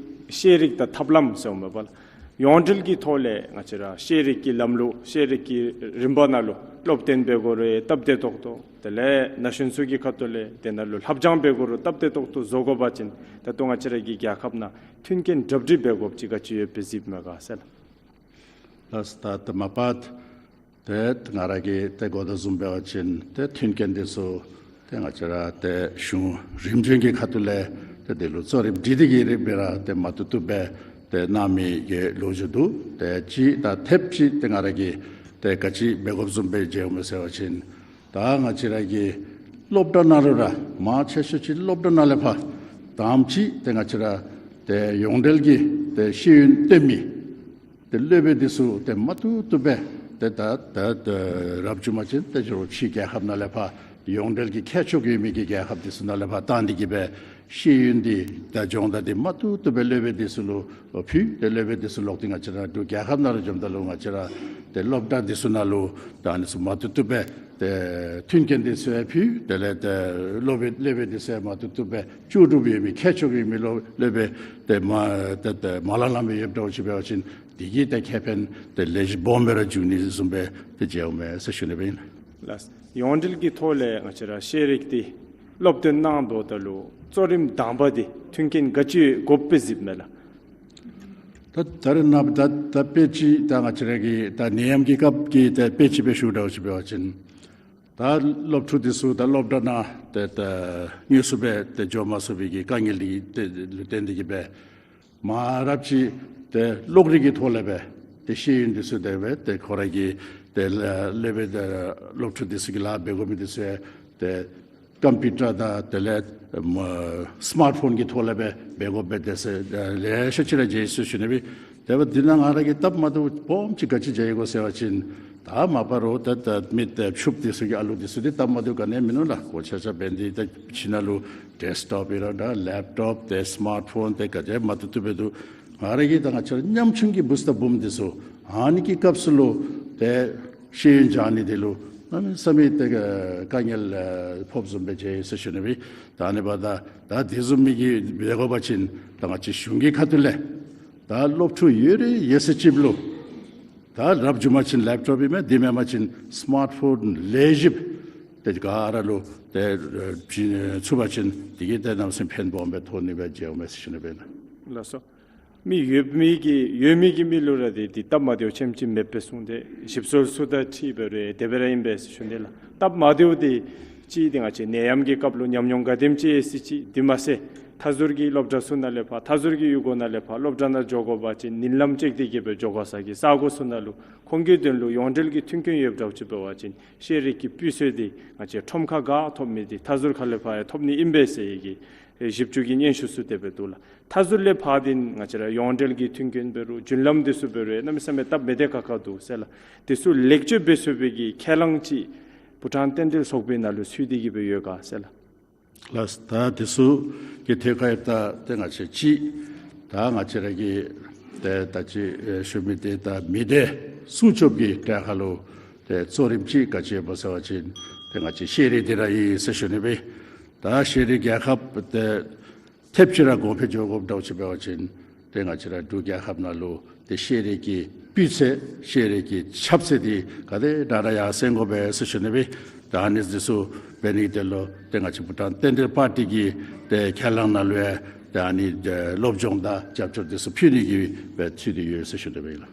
ཤེས་རིག་དང་ཐབས་ལམ་ཟེརཝ་མས་པ་ལགས། ཡོངས་འབྲེལ་གྱི་ཐོག་ལས་ང་བཅས་ར་ཤེས་རིག་གི་ལམ་ལུགས་ཤེས་རིག་གི་རིམ་པ་ནང་ལུ་སློབ་སྟོན་འབད་དགོ་རུང་སྟབས་བདེ་ཏོག་ཏོ། དེ་ལས་ན་གཞོན་ཚུ་གི་ཁ་ཐུག་ལས་དེ་ནང་ལུ་ལྷབ་སྦྱང་འབད་དགོ་རུང་སྟབས་བདེ་ཏོག་ཏོ་བཟོ་དགོ་པ་ཅིན་ད་ལྟོ་ང་བཅས་ར་གི་རྒྱལ་ཁབ་ནང་མཐུན་རྐྱེན་གྲ་སྒྲིག་འབད་དགོཔ་ཅིག་ག་ཅི་ཡོདཔ་སྦེ་གཟིགསཔ་མས་ག་ཟེར་ལགས། ལགས་ད་ད་མ་པ་ཏེ་ང་ར་གིས་ཏེ་གོ་དོ་བཟུམ་འབད་བ་ཅིན་ཏེ་མཐུན་རྐྱེན་འདི་ཚུ་ཏེ་ང་བཅས་ར་ཏེ་གཞུང་རིམ་བྱོན་གྱི་ཁ་ཐུག་ལས་ཏེ་འདི་ལུ་གཙོ་རིམ་སྒྲིག་སྟེ་གི་རིམ་སྦེ་ར་ཏེ་མ་བཏུབ་བཏུབ་སྦེ་ཏེ་གནང་མི་གི་ལོ་རྒྱུས་འདུག། ཏེ་གཅིག་དང་ཐེབས་ཅིག་ཏེ་ང་ར་གིས་ཏེ་ག་ཅི་འབད་དགོཔ་བཟུམ་སྦེ་མཇལཝ་མས་ཟེར་བ་ཅིན་ད་ང་བཅས་ར་གི་སློབ་གྲྭ་ནང་ལུ་ར་མང་ཆེ་ཤོས་ཅིག་སློབ་གྲྭ་ནང་ལས་ཕར་དང་པ་ཅིག་ཏེ་ང་བཅས་ར་ཏེ་ཡོངས་འབྲེལ་གྱི་ཏེ་ཤེས་ཡོན་སྟོན་མི་ཏེ་སློབ་དཔོན་འདི་ཚུ་ཏེ་མ་བཏུབ་བཏུབ་སྦེ་ཏེ་ད་ད་ད་རབ་བྱུང་པ་ཅིན་ཏེ་ཕྱི་རྒྱལ་ཁབ་ནང་ལས་ཕར་ཡོངས་འབྲེལ་གྱི་ཁྱད་མཆོག་ཡོད་མི་གི་རྒྱལ་ཁབ་འདི་ཚུ་ནང་ལས་ཕར་བཏང་སྟེ་གི་སྦེ་ཤེས་ཡོན་འདི་ད་སྦྱོང་བརྡར་འདི་མ་བཏུབ་བཏུབ་སྦེ་སློབ་དཔོན་འདི་ཚུ་ལུ་ཕུལ། ཏེ་སློབ་དཔོན་འདི་ཚུ་ལོག་སྟེ་ང་བཅས་ར་འབྲུག་རྒྱལ་ཁབ་ནང་ལུ་འཛོམས་ད་ལུ་ང་བཅས་ར་ཏེ་སློབ་གྲྭ་འདི་ཚུ་ནང་ལུ་ད་ཨ་ནི་ཚུ་མ་བཏུབ་བཏུབ་སྦེ་ཏེ་མཐུན་རྐྱེན་འདི་ཚུ་ཡང་ཕུལ། དེ་ལས་ཏེ་སློབ་དཔོན་སློབ་དཔོན་འདི་ཚུ་ཡང་མ་བཏུབ་བཏུབ་སྦེ་ལྕོགས་གྲུབ་ཡོད་མི་ཁྱད་མཆོག་ཡོད་མི་སློབ་སློབ་དཔོན་ཏེ་མ་ཏེ་ཏེ་མ་ལང་ལང་སྦེ་ཡོདཔ་འདྲཝ་ཅིག་འབད་བ་ཅིན་འདི་གིས་ཏེ་ཁེ་ཕན་ཏེ་ལེགས་ཤོམ་སྦོམ་སྦེ་ར་འགྱོ་ནི་བཟུམ་སྦེ་ཏེ་མཇལཝ་མས་ཟེར་ཞུ་ནི་སྦེ་ཨིན། ལགས། ཡོངས་འབྲེལ་གྱི་ཐོག་ལས་ང་བཅས་ར་ཤེས་རིག་འདི་སློབ་སྟོན་གནང་དོ་ད་ལུ་གཙོ་རིམ་དང་པ་འདི་མཐུན་རྐྱེན་ག་ཅི་དགོཔ་སྦེ་གཟིགསཔ་མས་ལགས། ད་ད་རེས་ནངས་པ་ད་ད་དཔེ་ཅིག་ད་ང་བཅས་ར་གི་ད་ནད་ཡམས་ཀྱི་སྐབས་ཀྱི་ད་དཔེ་ཅིག་སྦེ་ཞུཝ་འདྲཝ་ཅིག་འབད་བ་ཅིན་ད་སློབ་ཕྲུག་འདི་ཚུ་ད་སློབ་གྲྭ་ནང་ཏེ་ད་དངོས་སུ་སྦེ་ཏེ་འགྱོ་མ་ཚུགས་པའི་གི་དཀའ་ངལ་འདི་ཏེ་ལུ་བརྟེན་ཏེ་གི་སྦེ་མང་རབས་ཅིག་ཏེ་གློག་རིག་གི་ཐོག་ལས་སྦེ་ཏེ་ཤེས་ཡོན་འདི་ཚུ་དེ་སྦེ་ཏེ་ཁོ་ར་གི་ཏེ་ལ་ལས་སྦེ་ཏེ་སློབ་ཕྲུག་འདི་ཚུ་གིས་ལཱ་འབད་དགོ་མི་འདི་ཚུ་ཡང་ཏེ་ཀམ་པིའུ་ཊར་དང་དེ་ལས་ཨམ་སི་མཱརཊ་ཕོན་གྱི་ཐོག་ལས་སྦེ་འབད་དགོཔ་སྦེ་ཏེ་ཟེར་ལེ་ཤ་ཅིག་ར་མཇལ་ཡི་ཟེར་ཞུ་ནི་སྦེ། དེ་འབདཝ་ད་འདི་ནང་ང་ར་གིས་སྟབས་མ་བདེཝ་སྦོམ་ཅིག་ག་ཅི་མཇལ་ཡི་གོ་ཟེར་བ་ཅིན་ད་མ་པ་རོགས་ད་ད་མི་ཏེ་ཕྱུགཔོ་འདི་ཚུ་གི་ཨ་ལུ་འདི་ཚུ་འདི་སྟབས་མ་བདེཝ་ག་ནི་ཡང་མིན་ནུག་ལགས། གོ་ཆ་ཆ་འབད་ནི་འདི་ད་ཕྱི་ནང་ལུ་ཌེསི་ཊོབ་ཨིན་རུང་ད་ལེབ་ཊོབ་ཏེ་སི་མཱརཊ་ཕོན་ཏེ་ག་ཅི་མ་བཏུབ་བཏུབ་སྦེ་འདུག། ང་ར་གིས་ད་ང་བཅས་ར་ཉམ་ཆུང་གི་བུཚ་དང་བུམོ་འདི་ཚུ་ཨ་ནི་གི་སྐབས་སུ་ལུ་ཏེ་ཤེས་ཡོན་སྦྱང་ནི་འདི་ལུ་གནམ་མེད་ས་མེད་ཏེ་དཀའ་ངལ་ཕོགཔ་བཟུམ་སྦེ་མཇལ་ཡི་ཟེར་ཞུ་ནི་སྦེ། ད་ཨ་ནི་འབདཝ་ད་ད་འདི་བཟུམ་མའི་གི་འབད་དགོ་པ་ཅིན་ད་ང་བཅས་གཞུང་གི་ཁ་ཐུག་ལས་ད་སློབ་ཕྲུག་ཡོད་རིགས་ཡོད་ཚད་ཅིག་ལུ་ད་རབ་བྱུང་པ་ཅིན་ལེབ་ཊོབ་ཨིན་མས། དེ་མེན་པ་ཅིན་སི་མཱརཊ་ཕོན་ལེགས་ཤོམ་ཏེ་ག་ར་ལུ་ཏེ་ཨེ་ཚུད་པ་ཅིན་དེ་གིས་ཏེ་གནམ་མེད་ས་མེད་ཕན་སྦོམ་སྦེ་ཐོགས་ནི་སྦེ་མཇལཝ་མས་ཟེར་ཞུ་ནི་སྦེ་ཨིན། ལགས་སོ། མི་ཡོད་མི་གི་ཡོད་མི་གི་མི་ལུ་ར་འདི་འདི་སྟབས་མ་བདེཝ་ཆེམ་ཅིག་མེདཔ་སྦེ་གསུངས་ཏེ་ཞིབ་འཚོལ་ཚུ་དང་འཁྲིལ་འབད་རུང་དེ་སྦེ་ར་ཨིན་པས་ཟེར་ཞུ་ནི་ལགས། སྟབས་མ་བདེཝ་འདི་ཅིག་འདི་ང་བཅས་ནད་ཡམས་ཀྱི་སྐབས་ལུ་ཉམས་མྱོང་ག་དེམ་ཅིག་ཡོད་ཟེར་ཅིག། དེ་མ་ཚད་མཐའ་ཟུར་གྱི་སློབ་གྲྭ་ཚུ་ནང་ལས་ཕར་མཐའ་ཟུར་གྱི་ཡུལ་སྒོ་ནང་ལས་ཕར་སློབ་གྲྭ་ནང་འགྱོ་དགོ་པ་ཅིན་ཉིན་ལམ་བཅད་དེ་གི་སྦེ་འགྱོ་དགོ་ས་གི་ས་གོ་ཚུ་ནང་ལུ་ཁོང་གི་དོན་ལུ་ཡོངས་འབྲེལ་གྱི་མཐུན་རྐྱེན་ཡོདཔ་འདྲཝ་ཅིག་འབད་བ་ཅིན་ཤེས་རིག་གི་སྤུས་ཚད་འདི་ང་བཅས་ཁྲོམ་ཁར་ག་ཐོབ་མི་འདི་མཐའ་ཟུར་ཁ་ལས་ཕར་ཡང་ཐོབ་ནི་ཨིན་པས་ཟེར་བའི་གི་ཞིབ་འཚོལ་གྱི་སྙན་ཞུ་ཚུ་དེ་སྦེ་འདུག་ལགས། མཐའ་ཟུར་ལས་ཕར་འདི་ང་བཅས་ར་ཡོངས་འབྲེལ་གྱི་མཐུན་རྐྱེན་འབད་རུང་རྒྱུན་ལམ་འདི་ཚུ་འབད་རུང་གནམ་མེད་ས་མེད་སྟབས་མི་བདེ་ཁག་ཁ་འདུག་ཟེར་ལགས། འདི་ཚུ་ལེགས་བཅོས་འབད་ཚུགས་པའི་གི་ཁས་བླངས་ཅིག་བྷུ་ཊཱན་རྟེན་འབྲེལ་ཚོགས་པའི་ནང་ལུ་ཚུད་དེ་གི་སྦེ་ཡོད་ག་ཟེར་ལགས། ལགས། ད་འདི་ཚུ་གི་ཐད་ཁར་ད་ཏེ་ང་བཅས་ཅིག་ད་ང་བཅས་ར་གི་ཏེ་ད་ཅི་ཨེ་ཞུ་མི་འདི་ད་མི་སྡེ་སྲུང་སྐྱོབ་ཀྱི་གྲས་ཁར་ལུ་ཏེ་གཙོ་རིམ་ཅིག་ག་ཅི་ཡོདཔ་ཟེར་བ་ཅིན་ཏེ་ང་བཅས་ཤེས་རིག་འདི་ར་ཨིན་ཟེར་ཞུ་ནི་སྦེ། ད་ཤེས་རིག་རྒྱལ་ཁབ་ཏེ་ཐེབས་ཅིག་ར་གོང་འཕེལ་འགྱོ་དགོཔ་འདྲཝ་ཅིག་འབད་བ་ཅིན་ཏེ་ང་བཅས་ར་འབྲུག་རྒྱལ་ཁབ་ནང་ལུ་ཏེ་ཤེས་རིག་གི་སྤུས་ཚད་ཤེས་རིག་གི་ཁྱབ་ཚད་འདི་ག་དེ་དྲག་དྲག་ཡར་སེང་དགོ་པས་ཟེར་ཞུ་ནི་སྦེ། ད་ཨ་ནི་འདི་ཚུ་འབད་ནི་དེ་ལུ་ཏེ་ང་བཅས་བྷུ་ཊཱན་རྟེན་འབྲེལ་པར་ཊི་གི་ཏེ་ཁས་བླངས་ནང་ལུ་ཡང་ཏེ་ཨ་ནི་ཏེ་སློབ་སྦྱོང་དང་རྒྱབ་སྐྱོར་འདི་ཚུ་ཕུལ་ནི་གི་སྦེ་ཚུད་དེ་ཡོད་ཟེར་ཞུ་ནི་སྦེ་ཨིན་ལགས།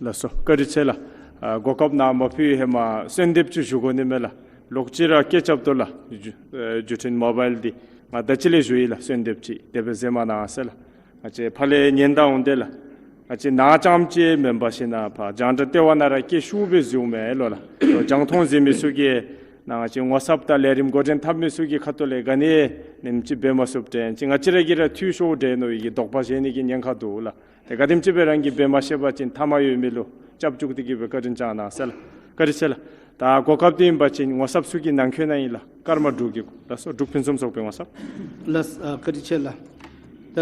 ལགས་སོ། བཀའ་དྲིན་ཆེ་ལགས། ཨ་གོ་སྐབས་ནཱ་མ་ཕུལ་བའི་ཧེ་མ་གསོལ་འདེབས་ཅིག་ཞུ་དགོ་ནི་མས་ལགས། ལོག་ཅི་ར་སྐད་རྐྱབ་དོ་ལགས། བརྒྱུ་ཨེ་བརྒྱུད་འཕྲིན་མོ་བཱའིལ་འདི་ང་ད་ཅི་ལས་ཞུ་ཡི་ལགས། གསོལ་འདེབས་ཅིག་དེ་སྦེ་མཛད་མ་གནང་ཟེར་ལགས། ང་བཅས་ཕར་ལས་ཉན་ད་འོང་དེ་ལགས། ང་བཅས་ནཱ་རྐྱངམ་ཅིག་མེན་པར་ཞིན་ན་ཕར་རྒྱང་བསྒྲགས་ལྟེ་བ་ནང་ར་སྐད་ཤུགས་སྦེ་གཟིགསཝ་མས་ལོ་ལགས། རྒྱང་མཐོང་གཟིགས་མི་ཚུ་གིས་ནཱ་ང་བཅས་ངོ་ཚབ་དང་ལས་རིམ་འགོ་འདྲེན་འཐབ་མི་ཚུ་གི་ཁ་ཐུག་ལས་ག་ནི་ནེམ་ཅིག་འབད་མ་ཚུགསཔ་དྲན་ཅི། ང་བཅས་ར་གིས་ར་འཐུས་ཤོར་དྲན་ནོ་གི་དོགས་པ་བཞེས་ནི་གི་ཉེན་ཁ་འདུག་ལགས། ཏེ་ག་དེམ་ཅིག་སྦེ་རང་གིས་འབད་མ་ཤེས་པ་ཅིན་མཐའ་མ་ཡོད་མི་ལུ་སྐྱབས་བཅོལ་ཏེ་གི་སྦེ་བཀའ་དྲིན་བསྐྱང་གནང་ཟེར་ལགས། བཀའ་དྲིན་ཆེ་ལགས། ད་གོ་སྐབས་འདི་ཨིན་པ་ཅིན་ངོ་ཚབ་ཚུ་གི་ནང་འཁོད་ནང་ཨིན་ལགས། ཀརྨ་འབྲུག་གི་ལགས་སོ། འབྲུག་ཕུན་སུམ་ཚོགས་པའི་ངོ་ཚབ། ལགས་སོ། ཨ་བཀའ་དྲིན་ཆེ་ལགས། ད་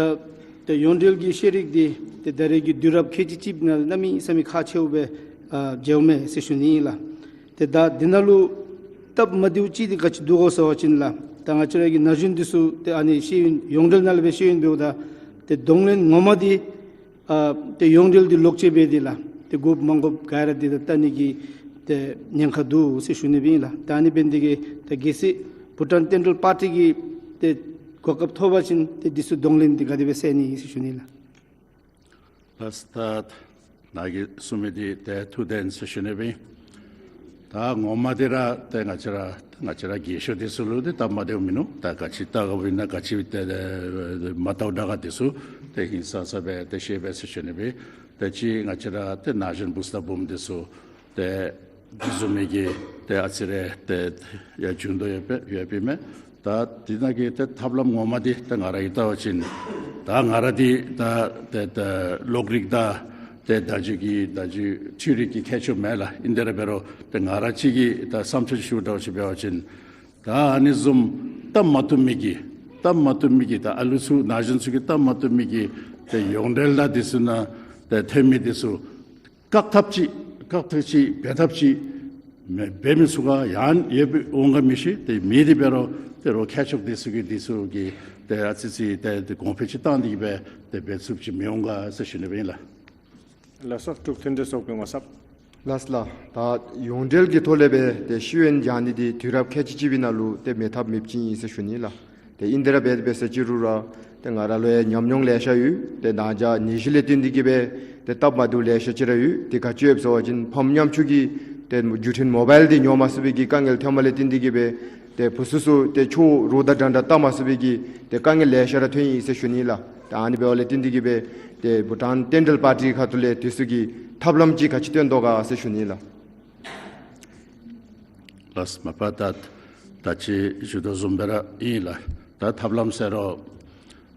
ད་ཡོངས་འབྲེལ་གྱི་ཤེས་རིག་འདི་ཏེ་ད་རེས་ཀྱི་དུས་རབས་ཁལ་གཅིག་གཅིག་ནང་གནམ་མེད་ས་མེད་ཁག་ཆེཝ་སྦེ་ཨ་མཇལཝ་མས་ཟེར་ཞུ་ནི་ཨིན་ལགས། ཏེ་ད་འདི་ནང་ལུ་སྟབས་མ་བདེཝ་ཅིག་འདི་ག་ཅི་འདུག་གོ་ཟེར་བ་ཅིན་ལགས། ད་ང་བཅས་ར་གི་ན་གཞོན་འདི་ཚུ་ཏེ་ཨ་ནི་ཤེས་ཡོན་ཡོངས་འབྲེལ་ནང་ལས་སྦེ་ཤེས་ཡོན་འབདཝ་ད་ཏེ་གདོང་ལེན་ངོ་མ་འདི་ཨ་ཏེ་ཡོངས་འབྲེལ་འདི་ལོག་སྤྱོད་འབད་དེ་ལགས། ཏེ་དགོཔ་མ་དགོཔ་ག་ར་འདི་ད་བལྟ་ནི་གི་ཏེ་ཉེན་ཁ་འདུག་ཟེར་ཞུ་ནི་སྦེ་ཨིན་ལགས། ད་ཨ་ནི་འབད་ནི་འདི་གིས་ད་གལ་སྲིད་བྷུ་ཊཱན་ཏན་ཊལ་པར་ཊི་གིས་ཏེ་གོ་སྐབས་ཐོབ་པ་ཅིན་ཏེ་འདི་ཚུ་གདོང་ལེན་འདི་ག་དེ་སྦེ་སེལ་ནི་ཨིན་ཟེར་ཞུ་ནི་ལགས། ལགས་སོ། ད་ནཱ་གིས་གསུང་མི་འདི་ཏེ་ཐུགས་བདེན་ཟེར་ཞུ་ནི་སྦེ་ཨིན། ད་ངོ་མ་འདི་ར་ཏེ་ང་བཅས་ར་ང་བཅས་ར་རྒས་ཤོས་འདི་ཚུ་ལུ་འདི་སྟབས་མ་བདེཝ་མིན་ནུག། ད་ག་ཅི་བལྟ་དགོཔ་ཨིན་ན་ག་ཅི་ཏེ་ཏེ་མ་བལྟཝ་དྲག་ག་འདི་ཚུ་ཏེ་ཧིང་སངས་ས་སྦེ་ཏེ་ཤེས་པས་ཟེར་ཞུ་ནི་སྦེ། ཏེ་ཅིག་ང་བཅས་ར་ཏེ་ན་གཞོན་བུ་ཚ་བུམོ་འདི་ཚུ་ཏེ་འདི་བཟུམ་མའི་གི་ཏེ་ཨ་ཙི་རེ་ཏེ་ཡང་འགྱུར་ལྡོག་ཡོདཔ་ཡོདཔ་ཨིན་མས། ད་འདི་ནང་གི་ཏེ་ཐབས་ལམ་ངོ་མ་འདི་ཏེ་ང་ར་གིས་བལྟ་བ་ཅིན་ད་ང་ར་འདི་ད་ཏེ་ད་གློག་རིག་དང་ཏེ་བརྡ་བརྒྱུད་ཀྱི་བརྡ་བརྒྱུད་འཕྲུལ་རིག་གི་མཁས་མཆོག་མེན་ལགས། ཨིན་དེ་ར་འབད་རུང་ཏེ་ང་ར་ཅིག་གིས་ད་བསམ་ཚུལ་ཞུ་དྲགས་ཅིག་འབད་བ་ཅིན་ད་ཨ་ནི་བཟུམ་སྟབས་མ་བདེ་མི་གི་སྟབས་མ་བདེ་མི་གི་ད་ཨ་ལུ་ཚུ་ན་གཞོན་ཚུ་གི་སྟབས་མ་བདེ་མི་གི་ཏེ་ཡོངས་འབྲེལ་ད་འདི་ཚུ་ནང་ཏེ་ཐོན་མི་འདི་ཚུ་བཀག་ཐབས་ཅིག་བཀག་ཐབས་ཅིག་འབད་ཐབས་ཅིག་མེ་འབད་མི་ཚུགས་ག། ཡང་ཡོདཔ་འོང་ག་མི་ཤེས། ཏེ་མེད་དེ་འབད་རུང་ཏེ་རོགས་མཁས་མཆོག་འདི་ཚུ་གིས་འདི་ཚུ་གི་ཏེ་ཨ་ཙི་ཅིག་ཏེ་ཏེ་གོང་འཕེལ་ཅིག་བཏང་སྟེ་གི་སྦེ་ཏེ་འབད་ཚུགསཔ་ཅིག་མི་འོང་ག་ཟེར་ཞུ་ནི་སྦེ་ཨིན་ལགས། ལགས་སོ། འབྲུག་མཐུན་སྒྲིལ་ཚོགས་པའི་ངོ་ཚབ། ལགས་སོ་ལགས། ད་ཡོངས་འབྲེལ་གྱི་ཐོག་ལས་སྦེ་ཏེ་ཤེས་ཡོན་སྦྱང་ནི་འདི་དུས་རབས་ཁལ་གཅིག་གཅིག་པའི་ནང་ལུ་ཏེ་མེད་ཐབས་མེདཔ་ཅིག་ཨིན་ཟེར་ཞུ་ནི་ལགས། ཏེ་ཨིན་དེ་ར་འབད་འབད་ཟེར་ཅི་རུང་ར་ཏེ་ང་ར་ལུ་ཡང་ཉམས་མྱོང་ལེ་ཤ་ཡོད། ཏེ་ནང་ཆ་ནད་གཞི་ལས་བརྟེན་ཏེ་གི་སྦེ་ཏེ་སྟབས་མ་བདེཝ་ལེ་ཤ་ཅིག་ར་ཡོད། ཏེ་ག་ཅི་ཡོདཔ་ཟེར་བ་ཅིན་ཕམ་ཉམ་ཆུང་གི་ཏེ་བརྒྱུད་འཕྲིན་མོ་བཱའིལ་འདི་ཉོ་མ་ཚུགས་པའི་གི་དཀའ་ངལ་ཐོནམ་ལས་བརྟེན་ཏེ་གི་སྦེ་ཏེ་བུ་ཚུ་ཚུ་ཏེ་ཆོས་རོགས་དང་འདྲན་འདྲ་བལྟ་མ་ཚུགས་པའི་གི་ཏེ་དཀའ་ངལ་ལེ་ཤ་ར་ཐོན་ཡི་ཟེར་ཞུ་ནི་ལགས། ཏེ་ཨ་ནི་འབདཝ་ལས་བརྟེན་ཏེ་གི་སྦེ་ཏེ་བྷུ་ཊཱན་ཏན་ཊལ་པར་ཊི་ཁ་ཐུག་ལས་འདི་ཚུ་གི་ཐབས་ལམ་ཅིག་ག་ཅི་སྟོན་དོ་ག་ཟེར་ཞུ་ནི་ལགས། ལགས་སོ། མ་པ་ད་ད་ཅི་ཞུ་དོ་བཟུམ་སྦེ་ར་ཨིན་ལགས། ད་ཐབས་ལམ་ཟེར་རུང་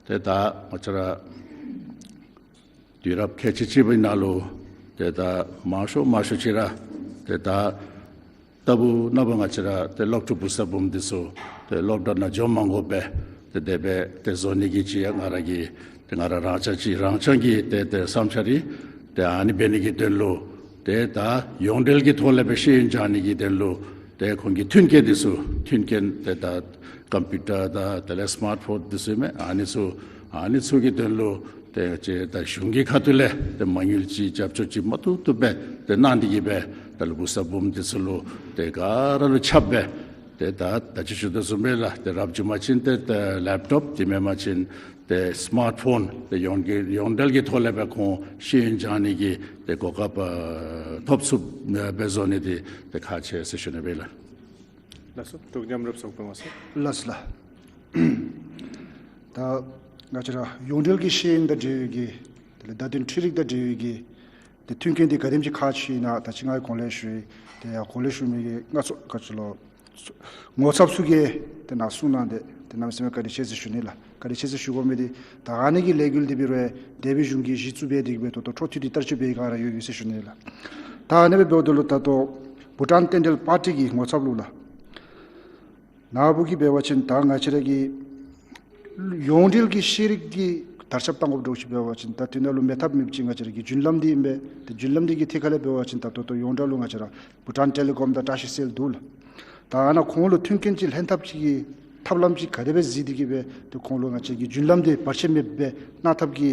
ཏེ་ད་ང་བཅས་ར་དུས་རབས་ཁལ་གཅིག་གཅིག་པའི་ནང་ལུ་ཏེ་ད་མང་ཤོས་མང་ཤོས་ཅིག་ར་ཏེ་ད་ལྟ་བུ་ནང་པ་ང་བཅས་ར་ཏེ་སློབ་ཕྲུག་བུ་ཚ་བུམོ་འདི་ཚུ་ཏེ་སློབ་གྲྭ་ནང་འགྱོ་མ་དགོ་པར་ཏེ་དེ་སྦེ་ཏེ་བཟོ་ནི་གི་ཅིག་ཡང་ང་ར་གི་ཏེ་ང་ར་རང་རྐྱང་ཅིག་རང་རྐྱང་གི་ཏེ་ཏེ་བསམ་འཆར་རེ། ཏེ་ཨ་ནི་འབད་ནི་གི་དོན་ལུ་ཏེ་ད་ཡོངས་འབྲེལ་གྱི་ཐོག་ལས་སྦེ་ཤེས་ཡོན་སྦྱང་ནི་གི་དོན་ལུ་ཏེ་ཁོང་གི་མཐུན་རྐྱེན་འདི་ཚུ་མཐུན་རྐྱེན་ཏེ་ད་ཀམ་པིའུ་ཊར་དང་དེ་ལས་སི་མཱརཊ་ཕོན་འདི་ཚུ་མས། ཨ་ནི་ཚུ་ཨ་ནི་ཚུ་གི་དོན་ལུ་ཏེ་ཅིག་ད་གཞུང་གི་ཁ་ཐུག་ལས་ཏེ་མ་དངུལ་ཅིག་རྒྱབ་སྐྱོར་ཅིག་མ་བཏུབ་བཏུབ་སྦེ་ཏེ་གནང་སྟེ་གི་སྦེ་ད་ལུ་བུ་ཚ་བུམོ་འདི་ཚུ་ལུ་ཏེ་ག་ར་ལུ་ཁྱབ་སྦེ་ཏེ་ད་ད་ཅི་ཞུ་དོ་བཟུམ་སྦེ་ལགས། ཏེ་རབ་བྱུང་པ་ཅིན་ཏེ་ཏེ་ལེབ་ཊོབ་དེ་མེན་པ་ཅིན་ཏེ་སི་མཱརཊ་ཕོན་ཏེ་ཡོངས་ཀྱི་ཡོངས་འབྲེལ་གྱི་ཐོག་ལས་སྦེ་ཁོང་ཤེས་ཡོན་སྦྱང་ནི་གི་ཏེ་གོ་སྐབས་ཨ་ཐོབ་ཚུགསཔ་ཨ་སྦེ་བཟོ་ནི་འདི་ཏེ་ཁག་ཆེ་ཟེར་ཞུ་ནི་སྦེ་ལགས། ལགས་སོ། འབྲུག་མཉམ་རུབ་ཚོགས་པའི་ངོ་ཚབ། ལགས་སོ་ལགས། ད་ང་བཅས་ར་ཡོངས་འབྲེལ་གྱི་ཤེས་ཡོན་དང་འབྲེལ་བའི་གི་དེ་ལས་བརྡ་དོན་འཕྲུལ་རིག་དང་འབྲེལ་བའི་གི་ཏེ་མཐུན་རྐྱེན་འདི་ག་དེམ་ཅིག་ཁག་ཆེ་ཨིན་ན་ད་ཅི་ང་གིས་གོང་ལས་ཞུ་ཡི། ཏེ་ཡང་གོང་ལས་ཞུ་མི་གི་ང་ཚོ་ག་ཅི་ལོ་ངོ་ཚབ་ཚུ་གིས་ཏེ་ནཱ་གསུང་གནང་སྟེ་ཏེ་གནམ་མེད་ས་མེད་བཀའ་དྲིན་ཆེ་ཟེར་ཞུ་ནི་ལགས། བཀའ་དྲིན་ཆེ་ཟེར་ཞུ་དགོ་མི་འདི་ད་ཨ་ནི་གི་ལས་འགུལ་འདི་འབད་རུང་འདས་པའི་གཞུང་གིས་གཞི་བཙུགས་འབད་དེ་གི་སྦེ་ད་ལྟོ་འཕྲོ་མཐུད་དེ་བསྟར་སྤྱོད་འབད་ག་ར་ཡོད་ཡོད་ཟེར་ཞུ་ནི་ལགས། ད་ཨ་ནི་སྦེ་འབདཝ་ད་ལུ་ད་ལྟོ་བྷུ་ཊཱན་ཏན་ཊལ་པར་ཊི་གི་ངོ་ཚབ་ལུ་ལགས། ནཱ་བུ་གིས་འབད་བ་ཅིན་ད་ང་བཅས་ར་གི་ཡོངས་འབྲེལ་གྱི་ཤེས་རིག་གི་དར་ཁྱབ་བཏང་དགོཔ་འདྲཝ་ཅིག་འབད་བ་ཅིན་ད་དེ་ནང་ལུ་མེད་ཐབས་མེདཔ་ཅིག་ང་བཅས་ར་གི་རྒྱུན་ལམ་འདི་ཨིན་པས། ཏེ་རྒྱུན་ལམ་འདི་གི་ཐད་ཁ་ལས་འབད་བ་ཅིན་ད་ལྟོ་ལྟོ་ཡོངས་གྲགས་ལུ་ང་བཅས་ར་བྷུ་ཊཱན་ཊེ་ལི་ཀོམ་དང་བཀྲ་ཤིས་སེལ་འདུག་ལགས། ད་ཨ་ནཱ་ཁོང་ལུ་མཐུན་རྐྱེན་ཅིག་ལྷན་ཐབས་ཅིག་གི་ཐབས་ལམ་ཅིག་ག་དེ་སྦེ་གཟིགས་ཏེ་གི་སྦེ་ཏེ་ཁོང་ལུ་ང་བཅས་ཀྱི་རྒྱུན་ལམ་འདི་བར་ཆད་མེདཔ་སྦེ་གནང་ཐབས་ཀྱི་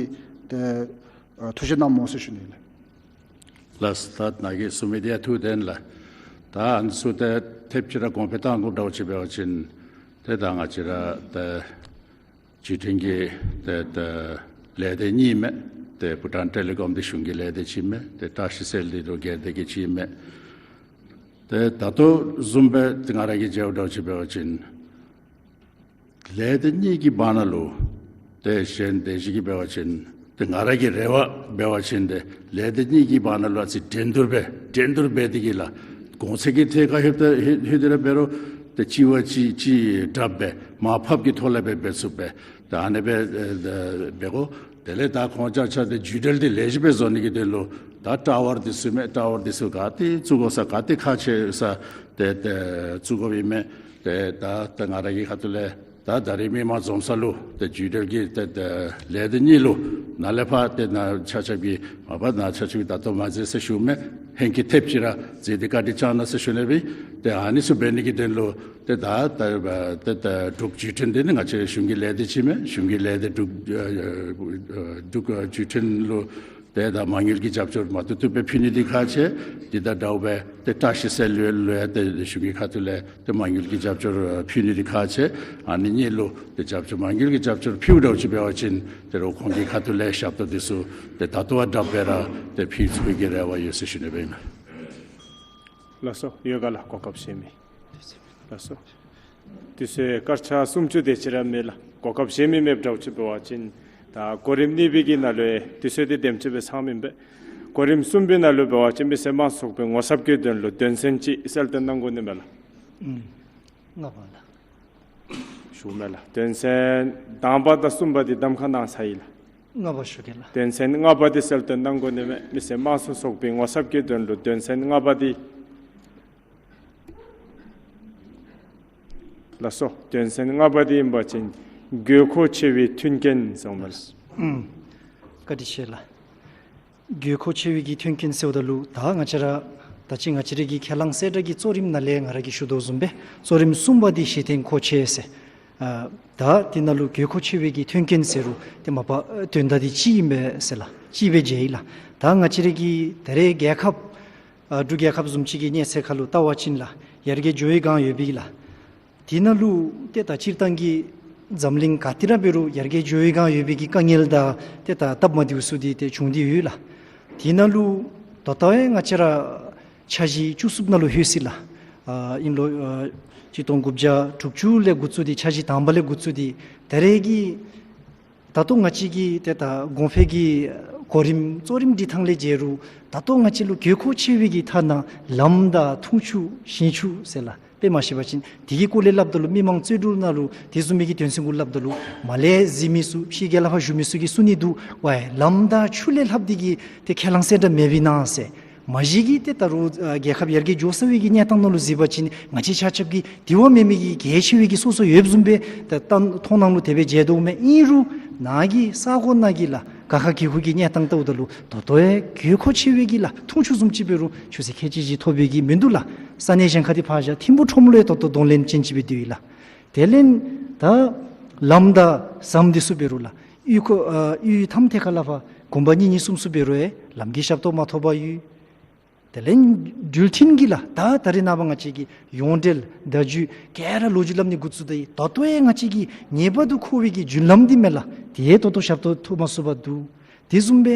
ཏེ་ཨ་ཐུགས་བཞེད་གནངམ་སྨོ་ཟེར་ཞུ་ནི་ལགས། ལགས་སོ། ད་ནཱ་གིས་གསུང་མི་འདི་ཡང་ཐུགས་བདེན་ལགས། ད་ཨ་ནི་ཚུ་ཏེ་ཐེབས་ཅིག་ར་གོང་འཕེལ་གཏང་དགོཔ་འདྲཝ་ཅིག་འབད་བ་ཅིན་ཏེ་ད་ང་བཅས་ར་ཏེ་བརྒྱུད་འཕྲིན་གྱི་ཏེ་ཏེ་ལས་སྡེ་གཉིས་མས། ཏེ་བྷུ་ཊཱན་ཊེ་ལི་ཀོམ་འདི་གཞུང་གི་ལས་སྡེ་ཅིག་མས། ཏེ་བཀྲ་ཤིས་སེལ་འདི་ལུ་སྒེར་སྡེ་གི་ཅིག་མས། ཏེ་ད་ལྟོ་བཟུམ་སྦེ་ཏེ་ང་ར་གིས་མཇལཝ་འདྲཝ་ཅིག་འབད་བ་ཅིན་ལས་སྡེ་གཉིས་ཀྱི་བར་ན་ལུ་ཏེ་གཞན་སྡེ་བཞི་གིས་འབད་བ་ཅིན་ཏེ་ང་ར་གི་རེ་བ་འབད་བ་ཅིན་ཏེ་ལས་སྡེ་གཉིས་ཀྱི་བར་ན་ལུ་ཨ་ཙི་འགྲན་བསྡུར་འབད་འགྲན་བསྡུར་འབད་དེ་གི་ལགས། གོང་ཚད་ཀྱི་ཐད་ཁར་ལྷོདཔ་ད་ལྷོད་ལྷོད་དེ་ར་འབད་རུང་ཏེ་གཅིག་བ་གཅིག་གཅིག་དྲགཔ་སྦེ་མར་ཕབ་ཀྱི་ཐོག་ལས་སྦེ་འབད་ཚུགསཔ་སྦེ་ཏེ་ཨ་ནི་སྦེ་ཨེ་འབད་དགོ། དེ་ལས་ད་ཁོང་ཅ་ཆ་ཏེ་བརྒྱུད་འབྲེལ་འདི་ལེགས་ཤོམ་སྦེ་བཟོ་ནི་གི་དོན་ལུ་ད་ཊ་ཝར་འདི་ཚུ་མས། ཊ་ཝར་འདི་ཚུ་ག་ཏེ་བཙུགས་དགོ་ས་ག་ཏེ་ཁག་ཆེ་ས་ཏེ་ཏེ་བཙུགས་དགོཔ་ཨིན་མས། ཏེ་ད་ཏེ་ང་ར་གི་ཁ་ཐུག་ལས་ད་ད་རིས་མི་མང་འཛོམས་ས་ལུ་ཏེ་བརྒྱུད་འབྲེལ་གྱི་ཏེ་ཏེ་ལས་སྡེ་གཉིས་ལུ་ནཱ་ལས་ཕར་ཏེ་ནཱ་ཆ་ཁྱབ་ཀྱིས་མ་པ་ནཱ་ཆ་ཁྱབ་ཀྱིས་ད་ལྟོ་མ་མཛད་ཟེར་ཞུ་མས། ཧེང་སྐལ་ཐེབས་ཅིག་ར་མཛད་དེ་བཀའ་དྲིན་བསྐྱང་གནང་ཟེར་ཞུ་ནི་སྦེ། ཏེ་ཨ་ནི་ཚུ་འབད་ནི་གི་དོན་ལུ་ཏེ་ད་ད་ཏེ་ད་འབྲུག་བརྒྱུད་འཕྲིན་འདི་ནི་ང་བཅས་གཞུང་གི་ལས་སྡེ་ཅིག་མས། གཞུང་གི་ལས་སྡེ་འབྲུག་ཨ་འབྲུག་བརྒྱུད་འཕྲིན་ལུ་ཏེ་ད་མ་དངུལ་གྱི་རྒྱབ་སྐྱོར་མ་བཏུབ་བཏུབ་སྦེ་ཕུལ་ནི་འདི་ཁག་ཆེ། འདི་དང་འདྲཝ་སྦེ་ཏེ་བཀྲ་ཤིས་སེལ་ལུ་ལུ་ཡང་ཏེ་གཞུང་གི་ཁ་ཐུག་ལས་ཏེ་མ་དངུལ་གྱི་རྒྱབ་སྐྱོར་ཕུལ་ནི་འདི་ཁག་ཆེ། ཨ་ནི་གཉིས་ལུ་ཏེ་རྒྱབ་སྐྱོར་མ་དངུལ་གྱི་རྒྱབ་སྐྱོར་ཕུལཝ་འདྲཝ་ཅིག་འབད་བ་ཅིན་ཏེ་རོགས་ཁོང་གི་ཁ་ཐུག་ལས་ཞབས་ཏོག་འདི་ཚུ་ཏེ་ད་ལྟོ་བ་དྲགཔ་སྦེ་ར་ཏེ་ཕུལ་ཚུགས་པའི་གི་རེ་བ་ཡོད་ཟེར་ཞུ་ནི་སྦེ་ཨིན་མས། ལགས་སོ། ཡོད་ག་ལགས་གོ་སྐབས་གཞན་མི། ལགས་སོ། དུས་ཚོད་སྐར་ཆ་སུམ་ཅུ་དེ་ཅིག་ར་མས་ལགས། གོ་སྐབས་གཞན་མི་མེདཔ་འདྲཝ་ཅིག་འབད་བ་ཅིན་ད་གོ་རིམ་གཉིས་པའི་གི་ནང་ལུ་དུས་ཚོད་འདི་དེམ་ཅིག་སྦེ་ཚང་མི་ཨིན་པས། གོ་རིམ་གསུམ་པའི་ནང་ལུ་འབད་བ་ཅིན་མི་སེར་དམངས་གཙོ་ཚོགས་པའི་ངོ་ཚབ་ཀྱི་དོན་ལུ་དོན་ཚན་ཅིག་གསལ་སྟོན་གནང་དགོ་ནི་མས་ལགས། ཨུམ། ལྔ་པ་ལགས། ཞུ་མས་ལགས། དོན་ཚན་དང་པ་དང་གསུམ་པ་འདི་གདམ་ཁ་གནང་ཚར་ཡི་ལགས། ལྔ་པ་ཞུ་གེ་ལགས། དོན་ཚན་ལྔ་པ་འདི་གསལ་སྟོན་གནང་དགོ་ནི་མས། མི་སེར་དམངས་གཙོ་ཚོགས་པའི་ངོ་ཚབ་ཀྱི་དོན་ལུ་དོན་ཚན་ལྔ་པ་འདི། ལགས་སོ། དོན་ཚན་ལྔ་པ་འདི་ཨིན་པ་ཅིན་དགོས་མཁོ་ཆེ་བའི་མཐུན་རྐྱེན་ཟེར་མས་ལགས། ཨུམ། བཀའ་དྲིན་ཆེ་ལགས། དགོས་མཁོ་ཆེ་བའི་གི་མཐུན་རྐྱེན་ཟེརཝ་ད་ལུ་ད་ང་བཅས་ར་ད་ཅི་ང་བཅས་ར་གི་ཁས་བླངས་གསལ་བསྒྲགས་ཀྱི་གཙོ་རིམ་ནང་ལས་ང་ར་གིས་ཞུ་དོ་བཟུམ་སྦེ་གཙོ་རིམ་གསུམ་པ་འདི་གཞི་རྟེན་མཁོ་ཆས་ཟེར། ཨ་ད་འདི་ནང་ལུ་དགོས་མཁོ་ཆེ་བའི་གི་མཐུན་རྐྱེན་ཟེར་རུང་ཏེ་མ་པ་དོན་དག་འདི་གཅིག་ཨིན་པས་ཟེར་ལགས། གཅིག་སྦེ་མཇལ་ཡི་ལགས། ད་ང་བཅས་ར་གི་ད་རེས་རྒྱལ་ཁབ་ཨ་འབྲུག་རྒྱལ་ཁབ་བཟུམ་ཅིག་གི་གནས་ཚད་ཁར་ལུ་བལྟ་བ་ཅིན་ལགས་ཡར་རྒྱས་འགྱོ་བའི་སྒང་ཡོད་པས་ལགས། དེ་ནང་ལུ་ཏེ་ད་སྤྱིར་བཏང་གི་འཛམ་གླིང་ག་ཏེ་ར་འབད་རུང་ཡར་རྒྱས་འགྱོ་བའི་སྒང་ཡོད་པའི་གི་དཀའ་ངལ་དང་ཏེ་ད་སྟབས་མ་བདེཝ་ཚུ་འདི་ཏེ་བྱུང་སྟེ་ཡོད་ལགས། དེ་ནང་ལུ་ད་ལྟོ་ཡང་ང་བཅས་ར་འཆར་གཞི་བཅུ་གསུམ་ནང་ལུ་ལྷོད་ཅི་ལགས། ཨ་ཨིན་ལོ་ཨ་གཅིག་སྟོང་དགུ་བརྒྱ་དྲུག་ཅུ་ལས་འགོ་བཙུགས་ཏེ་འཆར་གཞི་དང་པ་ལས་འགོ་བཙུགས་ཏེ་ད་རེས་ཀྱི་ད་ལྟོ་ང་བཅས་ཀྱི་ཏེ་ད་གོང་འཕེལ་གྱི་གོ་རིམ་གཙོ་རིམ་སྒྲིག་ཐངས་ལས་མཇལ་རུང་ད་ལྟོ་ང་བཅས་ལུ་དགོས་མཁོ་ཆེ་བའི་གི་ཐ་ན་ལམ་དང་འཐུང་ཆུ་ཞིང་ཆུ་ཟེར་ལགས། དཔེ་མ་བཤད་པ་ཅིན་དེ་གི་སྐོར་ལས་སླབ་ད་ལུ་མི་མང་རྩོད་འགྲུལ་ནང་ལུ་དེ་བཟུམ་མའི་གི་དོན་ཚན་གུ་སླབ་ད་ལུ་མར་ལས་གཟིགས་མི་ཚུ་ཕྱི་རྒྱལ་ལུ་ཕར་བཞུགས་མི་ཚུ་གིས་གསུང་ནི་འདུག། ཝའེ་ལམ་དང་ཆུ་ལས་ལྷགཔ་འདི་གི་ཏེ་ཁས་བླངས་གསལ་བསྒྲགས་མེད་པས་ན་ཟེར། མ་གཞི་གི་ཏེ་ད་རུང་ཨ་རྒྱལ་ཁབ་ཡར་རྒྱས་འགྱོ་ཚར་བའི་གི་གནས་སྟངས་ནང་ལུ་གཟིགས་པ་ཅིན་ང་བཅས་ཆ་ཁྱབ་ཀྱིས་དེ་བ་མེན་མི་གི་གལ་ཆེ་བའི་གི་སོ་སོ་ཡོདཔ་བཟུམ་སྦེ་ཏེ་ད་མཐོང་སྣང་ལུ་དེ་སྦེ་མཇལ་དོ་མས། ཨིན་རུང་ནཱ་གི་ས་གོ་ནང་གི་ལགས་ག་ཁ་གི་ཁུག་གི་གནས་སྟངས་བལྟཝ་ད་ལུ་ད་ལྟོ་ཡང་དགོས་མཁོ་ཆེ་བའི་གི་ལགས་འཐུང་ཆུ་བཟུམ་ཅིག་འབད་རུང་ཆུ་ཚོད་ཁལ་གཅིག་ཅིག་ཐོབ་པའི་གི་མིན་འདུག་ལགས། ས་གནས་གཞན་ཁ་འདི་ཕར་བཞག་ཐིམ་ཕུ་ཁྲོམ་ལུ་ཡང་ད་ལྟོ་གདོང་ལེན་ཅན་ཅིག་སྦེ་སྡོད་ཡི་ལགས། དེ་ལས་ད་ལམ་དང་ཟམ་འདི་ཚུ་འབད་རུང་ལགས་གཡུས་ཁོ་ཨ་གཡུས་མཐའམ་ཐད་ཁ་ལས་ཕར་གུང་པ་གཉིས་གཉིས་གསུམ་གསུམ་འབད་རུང་ཡང་ལམ་གྱི་ཞབས་ཏོག་མ་ཐོབ་པར་ཡོད། དེ་ལས་འགྲུལ་འཕྲིན་གྱི་ལགས་ད་ད་རེས་ནངས་པ་ང་བཅས་ཀྱི་ཡོངས་འབྲེལ་བརྡ་བརྒྱུད་ག་ར་ལོ་རྒྱུས་སླབ་ནི་འགོ་བཙུགས་ད་ཡི། ད་ལྟོ་ཡང་ང་བཅས་ཀྱི་ངེས་པར་དུ་མཁོ་བའི་གི་རྒྱུན་ལམ་འདི་མས་ལགས། དེ་ཡང་ད་ལྟོ་ཞབས་ཏོག་ཐོབ་མ་ཚུགས་པར་འདུག། དེ་བཟུམ་སྦེ་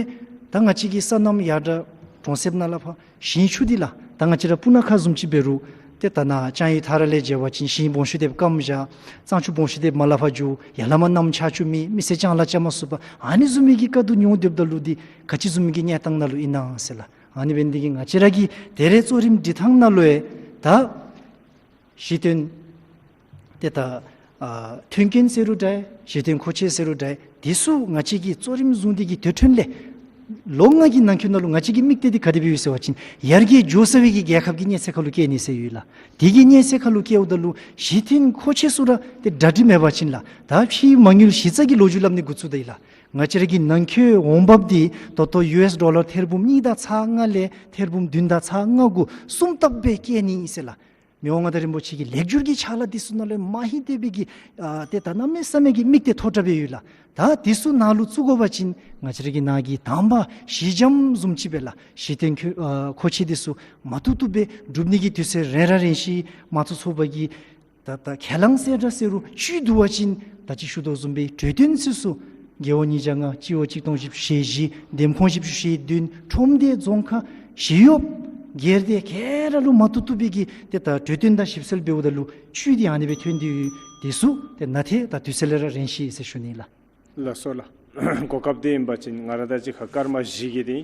ད་ང་བཅས་ཀྱི་སོ་ནམ་ཡར་དྲག་གྲོང་གསེབ་ནང་ལས་ཕར་ཞིང་ཆུ་འདི་ལགས་ད་ང་བཅས་ར་སྤུ་ན་ཁ་བཟུམ་ཅིག་འབད་རུང་ཏེ་ད་ནཱ་ལྕང་ཡུལ་མཐའ་ར་ལས་མཇལ་བ་ཅིན་ཞིང་སྦོམ་ཤོས་དེ་སྐམ་བཞག། གཙང་ཆུ་སྦོམ་ཤོས་དེ་མར་ལས་ཕར་འགྱོ། ཡར་ལས་མར་གནམ་ཆར་ཆུ་མེད། མི་སེར་ལྕང་ལཱ་རྐྱབ་མ་ཚུགས་པར་ཨ་ནི་བཟུམ་མའི་གི་དཀའ་སྡུག་མྱོང་སྡོདཔ་ད་ལུ་འདི་ག་ཅི་བཟུམ་མའི་གི་གནས་སྟངས་ནང་ལུ་ཨིན་ན་ཟེར་ལགས། ཨ་ནི་འབད་ནི་འདི་གིས་ང་བཅས་ར་གི་ད་རེས་གཙོ་རིམ་སྒྲིག་ཐངས་ནང་ལུ་ཡང་ད་གཞི་རྟེན་ཏེ་ད་ཨ་མཐུན་རྐྱེན་ཟེར་རུང་འདྲ་གཞི་རྟེན་མཁོ་ཆས་ཟེར་རུང་འདྲ་འདི་ཚུ་ང་བཅས་ཀྱིས་གཙོ་རིམ་བཟུང་སྟེ་གི་དེ་འཕྲོ་ལས་ལོ་ལྔ་གི་ནང་འཁོད་ནང་ལུ་ང་བཅས་ཀྱི་དམིགས་གཏད་འདི་ག་དེ་སྦེ་ཡོད་ཟེར་བ་ཅིན་ཡར་རྒྱས་འགྱོ་ཚར་བའི་གི་རྒྱལ་ཁབ་ཀྱི་གནས་ཚད་ཁར་ལུ་བསྐྱལ་ནི་ཟེར་ཡོད་ལགས། དེ་གི་གནས་ཚད་ཁར་ལུ་བསྐྱལཝ་ད་ལུ་གཞི་རྟེན་མཁོ་ཆས་ཚུ་ར་ཏེ་གྲ་སྒྲིག་མེད་པ་ཅིན་ལགས་ད་ཕྱིའི་མ་དངུལ་གཞི་རྩ་གི་ལོ་རྒྱུས་སླབ་ནི་འགོ་བཙུགས་ད་ཡི་ལགས། ང་བཅས་ར་གི་ནང་འཁོད་འོང་འབབ་འདི་ད་ལྟོ་ཡུ་ཨེསི་ཌོ་ལར་ཐེར་འབུམ་གཉིས་དང་ཚག་ལྔ་ལས་ཐེར་འབུམ་བདུན་དང་ཚག་ལྔ་གུ་གསུམ་བཏབ་སྦེ་བསྐྱལ་ནི་ཨིན་ཟེར་ལགས། མི་དབང་མངའ་བདག་རིན་པོ་ཆེ་གི་ལེགས་སྒྱུར་གྱི་ཕྱག་ལཱ་འདི་ཚུ་ནང་ལུ་མ་ཧིང་སྟེ་སྦེ་གི་ཨ་ཏེ་ད་གནམ་མེད་ས་མེད་ཀྱི་དམིགས་གཏད་མཐོ་དྲགས་སྦེ་ཡོད་ལགས། ད་འདི་ཚུ་ནང་ལུ་བཙུགས་དགོ་པ་ཅིན་ང་བཅས་ར་གི་ནང་གི་དང་པ་གཞི་འགྱམ་བཟུམ་ཅིག་སྦེ་ལགས་གཞི་རྟེན་མཁོ་ཨ་མཁོ་ཆས་འདི་ཚུ་མ་བཏུབ་བཏུབ་སྦེ་སྒྲུབ་ནི་གི་དུས་ཚོད་རན་ར་རན་ཤིག། དམངས་གཙོ་ཚོགས་པ་གི་ད་ད་ཁས་བླངས་གསལ་བསྒྲགས་ཟེར་རུང་བཅུད་བསྡུ་བ་ཅིན་ད་ཅི་ཞུ་དོ་བཟུམ་སྦེ་གྲོས་དོན་ཚུ་ཚུ་རྒེད་འོག་ཉིས་བརྒྱ་ལྔ་སྤྱི་འོག་གཅིག་སྟོང་བཞི་བཅུ་ཞེ་བཞི་འདེམས་ཁོངས་བཞི་བཅུ་ཞེ་བདུན་ཁྲོམ་སྡེ་རྫོང་ཁག་ཞི་གཡོགཔ་སྒེར་སྡེ་ག་ར་ལུ་མ་བཏུབ་བཏུབ་སྦེ་གི་ཏེ་ད་གྲོས་དོན་དང་ཞིབ་འཚོལ་འབདཝ་ད་ལུ་བཅུད་འདི་ཨ་ནི་སྦེ་ཐོན་ཏེ་ཡོད། དེ་ཚུ་ཏེ་ནང་ཏེ་ད་དུས་ཚོད་ལས་ར་རན་ཤིག་ཟེར་ཞུ་ནི་ལགས། ལགས་སོ་ལགས། གོ་སྐབས་འདི་ཨིན་པ་ཅིན་ང་ར་ད་ཅི་ཁ་སྐར་མ་བཞི་གི་འདི་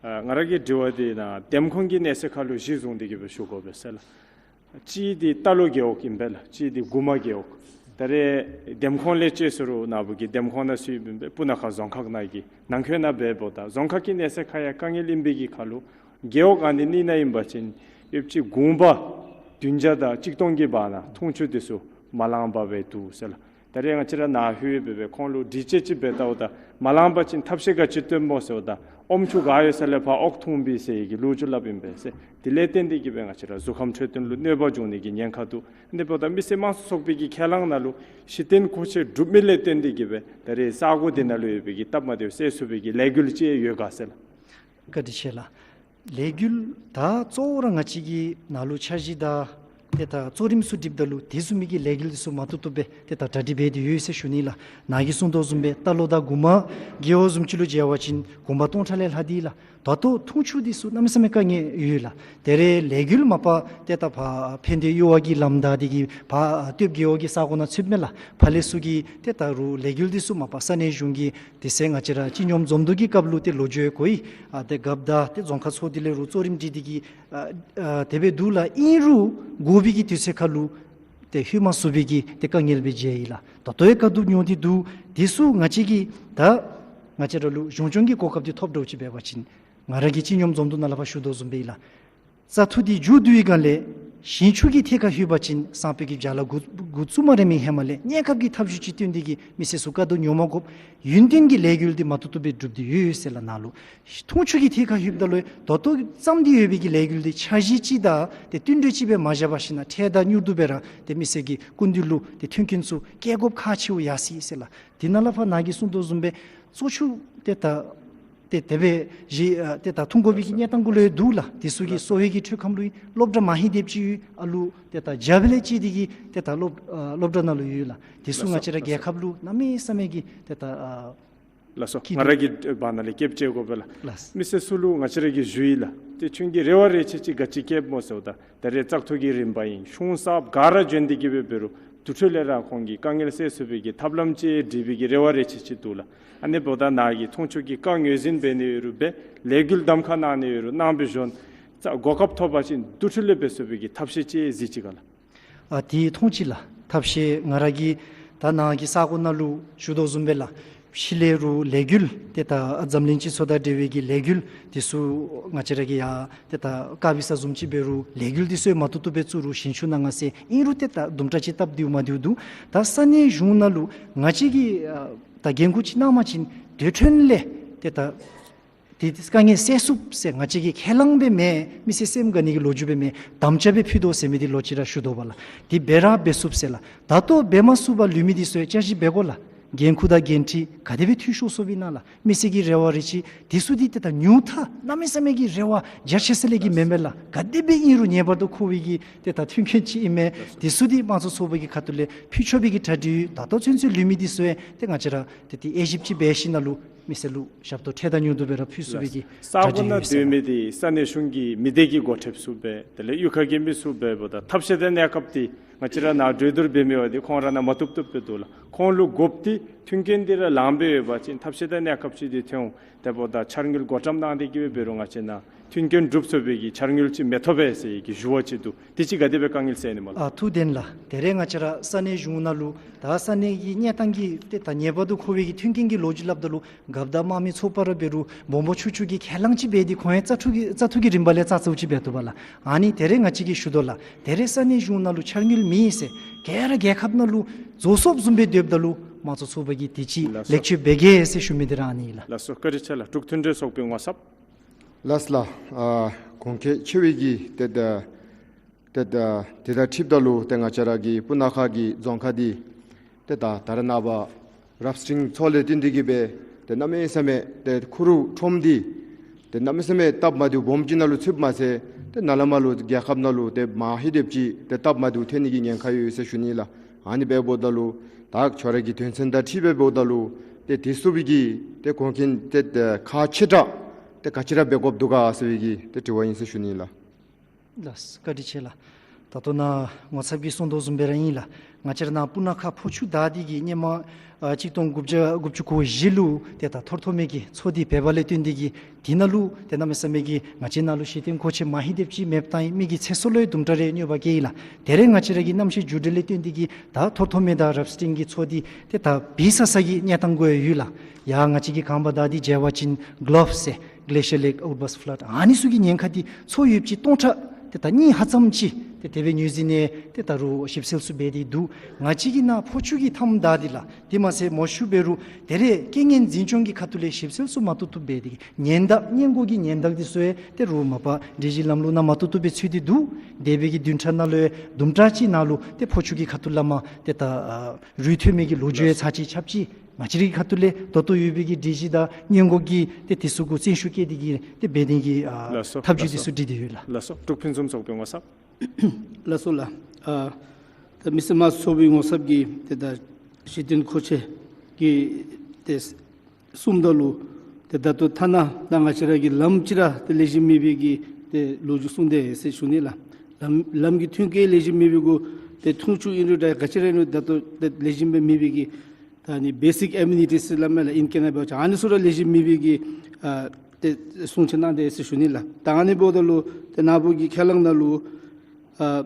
ཨ་ང་ར་གི་དྲི་བ་འདི་ནཱ་འདེམས་ཁོངས་ཀྱི་གནས་ཚད་ཁར་ལུ་གཞི་བཟུང་སྟེ་གི་སྦེ་ཞུ་དགོ་པས་ཟེར་ལགས། གཅིག་འདི་རྟ་ལོག་རྒེད་འོག་ཨིན་པས་ལགས། གཅིག་འདི་མགུར་མ་རྒེད་འོག། ད་རེས་འདེམས་ཁོངས་ལས་བཅད་སོང་རུང་ནཱ་བུ་གི་འདེམས་ཁོངས་ནང་ཚུད་ཨིན་པས། སྤུ་ན་ཁ་རྫོང་ཁག་ནང་གི་ནང་འཁོད་ནང་འབདཝ་ད་རྫོང་ཁག་གི་གནས་ཚད་ཁར་ཡང་དཀའ་ངལ་ཨིན་པའི་གི་ཁར་ལུ་རྒེད་འོག་ཨ་ནི་གཉིས་ནང་ཨིན་པ་ཅིན་ཡོདཔ་ཅིག་དགུང་པ་བདུན་བརྒྱ་དང་གཅིག་སྟོང་གི་བར་ན་འཐུང་ཆུ་འདི་ཚུ་མ་ལང་པར་སྦེ་འདུག་ཟེར་ལགས། ད་རེས་ང་བཅས་ར་ནཱ་ལྷོད་སྦེ་སྦེ་ཁོང་ལུ་དྲི་དཔྱད་ཅིག་འབད་བལྟཝ་ད་མ་ལང་པ་ཅིན་ཐབས་ཤེས་ག་ཅི་བཏོནམ་སྨོ་ཟེརཝ་ད་ཨོམ་ཆུ་ག་ཡོད་ས་ལས་ཕར་ཨོག་འཐུང་པས་ཟེར་བའི་གི་ལོ་རྒྱུས་སླབ་ཨིན་པས་ཟེར། དེ་ལས་བརྟེན་ཏེ་གིས་སྦེ་ང་བཅས་ར་གཟུགས་ཁམས་འཕྲོད་བསྟེན་ལུ་གནོད་པ་འབྱུང་ནི་གི་ཉེན་ཁ་འདུག། ཨ་ནི་འབདཝ་ད་མི་སེར་དམངས་གཙོ་ཚོགས་པའི་གི་ཁས་བླངས་ནང་ལུ་གཞི་རྟེན་མཁོ་ཆས་གྲུབ་མི་ལས་བརྟེན་ཏེ་གིས་སྦེ་ད་རེས་ས་གོ་འདི་ནང་ལུ་ཡོད་པའི་གི་སྟབས་མ་བདེཝ་སེལ་ཚུགས་པའི་གི་ལས་འགུལ་ཅིག་ཡོད་ག་ཟེར་ལགས། བཀའ་དྲིན་ཆེ་ལགས། ལས་འགུལ་ད་གཙོ་བོ་ར་ང་བཅས་ཀྱིས་ནཱ་ལུ་འཆར་གཞི་དང་ཏེ་ད་གཙོ་རིམ་ཚུ་སྒྲིགཔ་ད་ལུ་དེ་བཟུམ་མའི་གི་ལས་འགུལ་འདི་ཚུ་མ་བཏུབ་བཏུབ་སྦེ་ཏེ་ད་གྲ་སྒྲིག་འབད་དེ་ཡོད་ཟེར་ཞུ་ནི་ལགས། ནཱ་གིས་གསུངས་དོ་བཟུམ་སྦེ་རྟ་ལོག་དང་གུ་མ་རྒེད་འོག་བཟུམ་ཅིག་ལུ་མཇལ་བ་ཅིན་གུང་པ་སྟོང་ཕྲག་ལས་ལྷག་སྟེ་ལགས། ད་ལྟོ་འཐུང་ཆུ་འདི་ཚུ་གནམ་མེད་ས་མེད་དཀའ་ངལ་ཡོད་ལགས། ད་རེས་ལས་འགུལ་མ་པ་ཏེ་ད་ཕར་ཕན་བདེ་གཡོ་བ་གི་ལམ་བདའ་སྟེ་གིས་ཕར་སྟོདཔ་རྒེད་འོག་གི་ས་གོ་ནང་ཚུདཔ་མས་ལགས། ཕར་ལས་ཚུར་གྱི་ཏེ་ད་རུང་ལས་འགུལ་འདི་ཚུ་མ་པ་ས་གནས་གཞུང་གི་དེ་ཚེ་ང་བཅས་ར་སྤྱི་སྙོམས་འཛོམས་འདུ་གི་སྐབས་ལུ་ཏེ་ལོ་རྒྱུས་གོ་ཡི། ཨ་ཏེ་རྒཔོ་དང་ཏེ་རྫོང་ཁག་ཚོགས་སྡེ་ལས་རུང་གཙོ་རིམ་སྒྲིག་སྟེ་གིས་ཨ་ཨ་དེ་སྦེ་འདུག་ལགས། ཨིན་རུང་དགོ་པའི་གི་དུས་ཚོད་ཁར་ལུ་ཏེ་ལྷོད་མ་ཚུགས་པའི་གི་ཏེ་དཀའ་ངལ་སྦེ་མཇལ་ཡི་ལགས། ད་ལྟོ་ཡང་དཀའ་སྡུག་མྱོང་སྟེ་འདུག། དེ་ཚུ་ང་བཅས་ཀྱིས་ད་ང་བཅས་ར་ལུ་གཞུང་སྐྱོང་གི་གོ་སྐབས་འདི་ཐོབ་འགྱོ་ཅི་འབད་བ་ཅིན་ང་ར་གིས་སྤྱི་སྙོམས་འཛོམས་འདུ་ནང་ལས་ཕར་ཞུ་དོ་བཟུམ་སྦེ་ཨིན་ལགས། བཙག་འཐུ་འདི་མཇུག་བསྡུ་བའི་སྒང་ལས་ཞིང་ཆུ་གི་ཐད་ཁར་ལྷོད་པ་ཅིན་སང་ཕོད་ཀྱི་བརྒྱ་ལ་དགུ་དགུ་བཅུ་མ་རེ་མི་ཧེ་མ་ལས་གནས་སྐབས་ཀྱི་ཐབས་བྱུས་ཅིག་བཏོན་ཏེ་གིས་མི་སེར་ཚུ་དཀའ་སྡུག་མྱོང་མ་དགོཔ་ཡུན་བརྟན་གྱི་ལས་འགུལ་འདི་མ་བཏུབ་བཏུབ་སྦེ་སྒྲུབ་སྟེ་ཡོད་ཟེར་ལགས། ནཱ་ལུ་འཐུང་ཆུ་གི་ཐད་ཁར་ལྷོདཔ་ད་ལུ་ད་ལྟོ་བརྩམས་ཏེ་ཡོད་པའི་གི་ལས་འགུལ་འདི་འཆར་གཞི་ཅིག་དང་ཏེ་བསྟུན་གྲོས་ཅིག་སྦེ་མ་བཞག་པར་ཞིན་ན་འཕྲལ་དང་མྱུར་དུ་སྦེ་ར་ཏེ་མི་སེར་གྱི་སྐུ་མདུན་ལུ་ཏེ་མཐུན་རྐྱེན་ཚུ་བསྐྱལ་དགོཔ་ཁག་ཆེཝ་ཡར་སོ་ཡི་ཟེར་ལགས། དེ་ནང་ལས་ཕར་ནཱ་གིས་གསུངས་དོ་བཟུམ་སྦེ་བཙོག་ཆུ་ཏེ་ད་ཏེ་དེ་སྦེ་གཞི་ཨ་ཏེ་ད་འཐུང་དགོ་པའི་གི་གནས་སྟངས་གུ་ལུ་ཡང་འདུག་ལགས། དེ་ཚུ་གི་གསོ་བའི་གི་འཕྲུལ་ཁམས་ལུ་ཡང་སློབ་གྲྭ་མ་ཧེ་དེབ་ཅིག་ཡོད། ཨ་ལུ་ཏེ་ད་རྒྱབ་ལས་བཅད་དེ་གིས་ཏེ་ད་སློབ་ཨ་སློབ་གྲྭ་ནང་ལུ་ཡོད་ལགས། དེ་ཚུ་ང་བཅས་ར་རྒྱལ་ཁབ་ལུ་གནམ་མེད་ས་མེད་ཀྱི་ཏེ་ད་ཨ་ལགས་སོ། ང་ར་གིས་བར་ན་ལས་སྐྱེལ་བཅོལ་དགོ་པས་ལགས། ལགས། མི་སེར་ཚུ་ལུ་ང་བཅས་ར་གིས་ཞུ་ཡི་ལགས། ཏེ་ཁྱོད་ཀྱིས་རེ་བ་རེ་ཆེ་ཅིག་ག་ཅི་བསྐྱལཝ་སྨོ་ཟེརཝ་ད་ད་རེས་བཙག་འཐུ་གི་རིམ་པ་ཨིན། གཞུང་གསརཔ་ག་ར་བྱོན་ཏེ་གིས་སྦེ་འབད་རུང་དེ་འཕྲོ་ལས་ར་ཁོང་གི་དཀའ་ངལ་སེལ་ཚུགས་པའི་གི་ཐབས་ལམ་ཅིག་སྒྲིག་པའི་གི་རེ་བ་རེ་ཆེ་ཅིག་འདུག་ལགས། ཨ་ནི་འབདཝ་ད་ནཱ་གི་འཐུང་ཆུ་གི་བཀའ་ངོས་འཛིན་འབད་ནི་ཡོད་རུང་འབད་ལས་འགུལ་གདམ་ཁ་གནང་ནི་ཡོད་རུང་གནང་སྦེ་བྱོན། ས་གོ་སྐབས་ཐོབ་པ་ཅིན་དེ་འཕྲོ་ལས་འབད་ཚུགས་པའི་གི་ཐབས་ཤེས་ཅིག་གཟིགས་ཅི་ག་ལགས། ཨ་དེ་མཐོང་ཅི་ལགས། ཐབས་ཤེས་ང་ར་གིས་ད་ནཱ་གི་ས་གོ་ནང་ལུ་ཞུ་དོ་བཟུམ་སྦེ་ལགས། ཕྱི་ལས་རུང་ལས་འགུལ་ཏེ་ད་འཛམ་གླིང་སྤྱི་ཚོགས་དང་འབྲེལ་བའི་གི་ལས་འགུལ་དེ་ཚུ་ང་བཅས་ར་གིས་ཡང་ཏེ་ད་ཀ་བི་ས་བཟུམ་ཅིག་འབད་རུང་ལས་འགུལ་དེ་ཚུ་ཡང་མ་བཏུབ་བཏུབ་སྦེ་བཙུགས་རུང་ཞིང་ཆུ་ནང་ང་སེ་ཨིན་རུང་ཏེ་ད་དུམ་གྲ་ཅིག་སྟབས་བདེཝ་མ་བདེཝ་འདུག། ད་ས་གནས་གཞུང་ནང་ལུ་ང་བཅས་ཀྱིས་ཨ་ད་འགན་ཁུར་ཅིག་གནང་བ་ཅིན་དེ་འཕྲོ་ལས་ཏེ་ད་དེ་དཀའ་ངལ་སེལ་ཚུགས་ཟེར་ང་བཅས་ཀྱིས་ཁས་བླངས་སྦེ་མེན། མི་སེར་སེམས་དགའ་ནི་གི་ལོ་རྒྱུས་སྦེ་མེན། དམ་བཅའ་སྦེ་ཕུལ་དོ་ཟེར་མི་འདི་ལོག་ཅི་ར་ཞུ་དོ་བ་ལགས། དེ་འབད་ར་འབད་ཚུགས་ཟེར་ལགས། ད་ལྟོ་འབད་མ་ཚུགས་པར་ལུས་མི་འདི་ཚུ་ཡང་བསྐྱར་ཞིབ་འབད་དགོ་ལགས། འགན་ཁུར་དང་འགན་འཁྲི་ག་དེ་སྦེ་འཐུས་ཤོར་སོངམ་ཨིན་ན་ལགས། མི་སེར་གྱི་རེ་བ་རེ་ཆེ་དེ་ཚུ་འདི་ཏེ་ད་ཉུང་མཐའ་གནམ་མེད་ས་མེད་ཀྱི་རེ་བ་རྒྱ་ཆེ་ས་ལས་ཀྱི་མེན་པས་ལགས། ག་དེ་སྦེ་ཨིན་རུང་ངེས་པར་དུ་མཁོ་བའི་གི་ཏེ་ད་མཐུན་རྐྱེན་ཅིག་ཨིན་མས། དེ་ཚུ་འདི་དམངས་གཙོ་ཚོགས་པ་གི་ཁ་ཐུག་ལས་ཕུལ་ཆོག་པའི་གི་གྲ་སྒྲིག་ཡོད། ད་ལྟོ་ཚུན་ཚོད་ལུས་མི་འདི་ཚུ་ཡང་ཏེ་ང་བཅས་ར་ཏེ་དེ་དབྱེ་ཞིབ་ཅིག་འབད་ཞིནམ་ལས་མི་སེར་ལུ་ཞབས་ཏོག་འཕྲལ་དང་མྱུར་དུ་སྦེ་ར་ཕུལ་ཚུགས་པའི་གི་ས་གོ་ནང་སྡོད་མི་འདི་ས་གནས་གཞུང་གི་མི་སྡེ་གི་འགོ་ཁྲིདཔ་ཚུ་འབད་དེ་ལས་གཡུས་ཁ་གི་མི་ཚུ་འབདཝ་ད་ཐབས་ཤེས་དང་གནས་སྐབས་འདི་ང་བཅས་ར་ནཱ་གྲོས་བསྡུར་འབད་མི་འབདཝ་འདི་ཁོང་ར་ནཱ་མ་བཏུབ་བཏུབ་སྦེ་འདུག་ལགས། ཁོང་ལུ་དགོཔ་འདི་མཐུན་རྐྱེན་འདི་ར་ལངམ་སྦེ་ཡོད་པ་ཅིན་ཐབས་ཤེས་དང་གནས་སྐབས་ཅིག་འདི་ཐོན་འོང་། དེ་འབདཝ་ད་འཆར་དངུལ་བགོ་བཀྲམ་གནང་སྟེ་གིས་འབད་རུང་ང་བཅས་ནཱ་མཐུན་རྐྱེན་སྒྲུབ་ཚུགས་པའི་གི་འཆར་དངུལ་ཅིག་མི་ཐོབ་པས་ཟེར་བའི་གི་ཞུ་བ་ཅིག་འདུག། དེ་ཅིག་ག་དེ་སྦེ་དཀའ་ངལ་སེལ་ནི་སྨོ་ལགས། ཨ་ཐུགས་བདེན་ལགས། ད་རེས་ང་བཅས་ར་ས་གནས་གཞུང་ནང་ལུ་ད་ས་གནས་ཀྱི་གནས་སྟངས་ཀྱི་ཏེ་ད་ངེས་པར་དུ་མཁོ་བའི་གི་མཐུན་རྐྱེན་གྱི་ལོ་རྒྱུས་སླབ་ད་ལུ་རྒཔོ་དང་དམངས་མི་ཚོགས་པ་ར་འབད་རུང་སྦོམ་སྦོམ་ཆུང་ཆུང་གིས་ཁས་བླངས་ཅིག་འབད་དེ་ཁོང་ཡང་བཙག་འཐུ་གི་བཙག་འཐུ་གི་རིམ་པ་ལས་བཙག་འཐུ་ཅིག་འབད་བཏུབ་པས་ལགས། ཨ་ནི་ད་རེས་ང་བཅས་ཀྱིས་ཞུ་དོ་ལགས། ད་རེས་ས་གནས་གཞུང་ནང་ལུ་འཆར་དངུལ་མེད་ཟེར་ག་ར་རྒྱལ་ཁབ་ནང་ལུ་རྫོགས་སོཔ་བཟུམ་སྦེ་སྡོདཔ་ད་ལུ་དམངས་གཙོ་ཚོགས་པ་གིས་དེ་ཅིག་ལགས་སོ། ལེགས་བཅོས་འབད་གེ་ཟེར་ཞུ་མི་འདི་ར་ཨ་ནི་ལགས། ལགས་སོ། བཀའ་དྲིན་ཆེ་ལགས། འབྲུག་མཐུན་སྒྲིལ་ཚོགས་པའི་ངོ་ཚབ། ལགས་ལགས། ཨ་གོང་འཁོད་ཆེ་བའི་གི་ཏེ་ད་ཏེ་ད་དེ་དང་འཁྲིལཝ་ད་ལུ་ཏེ་ང་བཅས་ར་གི་སྤུ་ན་ཁ་གི་རྫོང་ཁག་འདི་ཏེ་ད་ད་རེས་ནངས་པ་རབ་འབྲིང་ཚོགས་ལས་བརྟེན་ཏེ་གིས་སྦེ་ཏེ་གནམ་མེད་ས་མེད་ཏེ་ཁུ་རུ་ཁྲོམ་འདི་ཏེ་གནམ་མེད་ས་མེད་སྟབས་མ་བདེཝ་སྦོམ་ཅིག་ནང་ལུ་ཚུདཔ་མ་ཚད་ཏེ་ནཱ་ལས་མར་ལུ་རྒྱལ་ཁབ་ནང་ལུ་ཏེ་མ་ཧེ་དེབ་ཅིག་ཏེ་སྟབས་མ་བདེཝ་ཐོན་ནི་གི་ཉེན་ཁ་ཡོད་ཟེར་ཞུ་ནི་ལགས། ཨ་ནི་འབདཝ་ད་ལུ་ད་ཁྱོད་ར་གི་དོན་ཚན་དང་འཁྲིལ་སྦེ་འབདཝ་ད་ལུ་ཏེ་དེ་ཚུ་སྦེ་གི་ཏེ་གོང་འཁོད་ཏེ་ཏེ་ཁག་ཆེ་དྲགས་ཏེ་ག་ཅི་ར་འབད་དགོཔ་འདུག་ག་ཟེར་བའི་གི་ཏེ་དྲི་བ་ཨིན་ཟེར་ཞུ་ནི་ལགས། ལགས། བཀའ་དྲིན་ཆེ་ལགས། ད་ལྟོ་ནཱ་ངོ་ཚབ་ཀྱིས་གསུང་དོ་བཟུམ་སྦེ་ར་ཨིན་ལགས། ང་བཅས་ར་ནཱ་སྤུ་ན་ཁ་ཕོ་ཆུ་དར་འདི་གིས་ཧེ་མ་ཨ་གཅིག་སྟོང་དགུ་བརྒྱ་དགུ་བཅུ་གོ་བཞི་ལུ་ཏེ་ད་ཐོར་ཐོར་མེ་གི་མཚོ་འདི་འབད་བ་ལས་བརྟེན་ཏེ་གིས་དེ་ནང་ལུ་ཏེ་གནམ་མེད་ས་མེད་ཀྱི་ང་བཅས་ནཱ་ལུ་གཞི་རྟེན་མཁོ་ཆས་མ་ཧེ་དེམ་ཅིག་མེདཔ་ད་མི་གི་ཚེ་སྲོག་ལུ་ཡང་དུམ་གྲ་རེ་གནོད་པ་བཀལ་ཡི་ལགས། དེ་རེ་ང་བཅས་ར་གི་གནམ་གཤིས་འགྱུར་འགྲོས་ལས་བརྟེན་ཏེ་གིས་ད་ཐོར་ཐོར་མེ་དང་རབ་སི་ཊིང་གི་མཚོ་འདི་ཏེ་ད་བིད་ས་ས་གི་གནས་སྟངས་གུ་ཡོད་ལགས། ཡ་ང་བཅས་ཀྱི་གངས་བར་དར་འདི་མཇལ་བ་ཅིན་གློབ་ཟེར་Glacial Lake Outburst Flood ཨ་ནི་ཚུ་གི་ཉེན་ཁ་འདི་མཚོ་ཡོདཔ་ཅིག་སྟོང་ཕྲག་ཏེ་ད་གཉིས་ཧ་ཙམ་ཅིག་ཏེ་དེ་སྦེ་ངོས་འཛིན་ནི་ཏེ་ད་རུང་ཞིབ་འཚོལ་ཚུ་འབད་དེ་འདུག། ང་བཅས་ཀྱི་ནཱ་ཕོ་ཆུ་གི་མཐའམ་དར་འདི་ལགས། དེ་མ་ཚད་མོ་ཤུ་འབད་རུང་དེ་རེ་རྐྱེན་ངན་འཛིན་སྐྱོང་གི་ཁ་ཐུག་ལས་ཞིབ་འཚོལ་ཚུ་མ་བཏུབ་བཏུབ་འབད་དེ་གིས་ཉེན་བརྡ་སྔོན་འགོག་གི་ཉེན་བརྡ་འདི་ཚུ་ཡང་ཏེ་རུང་མ་པ་སྒྲིག་གཞི་ལམ་ལུགས་ནང་མ་བཏུབ་བཏུབ་སྦེ་ཚུད་དེ་འདུག། འདས་པའི་གི་བདུན་ཕྲག་ནང་ལུ་ཡང་དུམ་གྲ་ཅིག་ནང་ལུ་ཏེ་ཕོ་ཆུ་གི་ཁ་ཐུག་ལས་མར་ཏེ་ད་ཨ་རུད་ཐོན་མི་གི་ལོ་རྒྱུས་ཡང་ཚར་གཅིག་ཆབས་ཅིག་ང་བཅས་རའི་ཁ་ཐུག་ལས་ད་ལྟོ་ཡོད་པའི་གི་སྒྲིག་གཞི་དང་སྔོན་འགོག་གི་ཏེ་དེ་ཚུ་གུ་བརྩོན་ཤུགས་བསྐྱེད་དེ་གིས་ཏེ་འབད་ནི་གི་ཨ་ལགས་སོ། ཐབས་ཇུས་ལགས་དེ་སོ། ཚུ་སྒྲིག་སྟེ་ཡོད་ལགས། ལགས་སོ། འབྲུག་ཕུན་སུམ་ཚོགས་པའི་ངོ་ཚབ། ལགས་སོ་ལགས། ཨ་ད་མི་སེར་དམངས་གཙོ་ཚོགས་པའི་ངོ་ཚབ་ཀྱིས་ཏེ་ད་གཞི་རྟེན་མཁོ་ཆས་ཀྱི་ཏེ་གསུངམ་ད་ལུ་ཏེ་ད་ལྟོ་ཐ་ན་ད་ང་བཅས་ར་གི་ལམ་ཅིག་ར་ཏེ་ལེགས་ཤོམ་མེད་པའི་གི་ཏེ་ལོ་རྒྱུས་གསུངས་ཏེ་ཟེར་ཞུ་ནི་ལགས། ལམ་ལམ་གྱི་མཐུན་རྐྱེན་ལེགས་ཤོམ་མེད་པའི་གུ་ཏེ་འཐུང་ཆུ་ཨིན་རུང་ད་ག་ཅི་ར་ཨིན་རུང་ད་ལྟོ་ཏེ་ལེགས་ཤོམ་སྦེ་མེད་པའི་གི་ད་ཨ་ནི་བེ་སིཀ་ཨེ་མེ་ནི་ཊིས་སླབ་མས་ལགས། ཨིན་སྐད་ནང་འབད་བ་ཅིན་ཨ་ནི་ཚུ་ར་ལེགས་ཤོམ་མེད་པའི་གི་ཨ་ཏེ་གསུང་ཆེ་གནང་སྟེ་ཟེར་ཞུ་ནི་ལགས། ད་ཨ་ནི་འབདཝ་ད་ལུ་ཏེ་ནཱ་བུ་གི་ཁས་བླངས་ནང་ལུ་ཨ་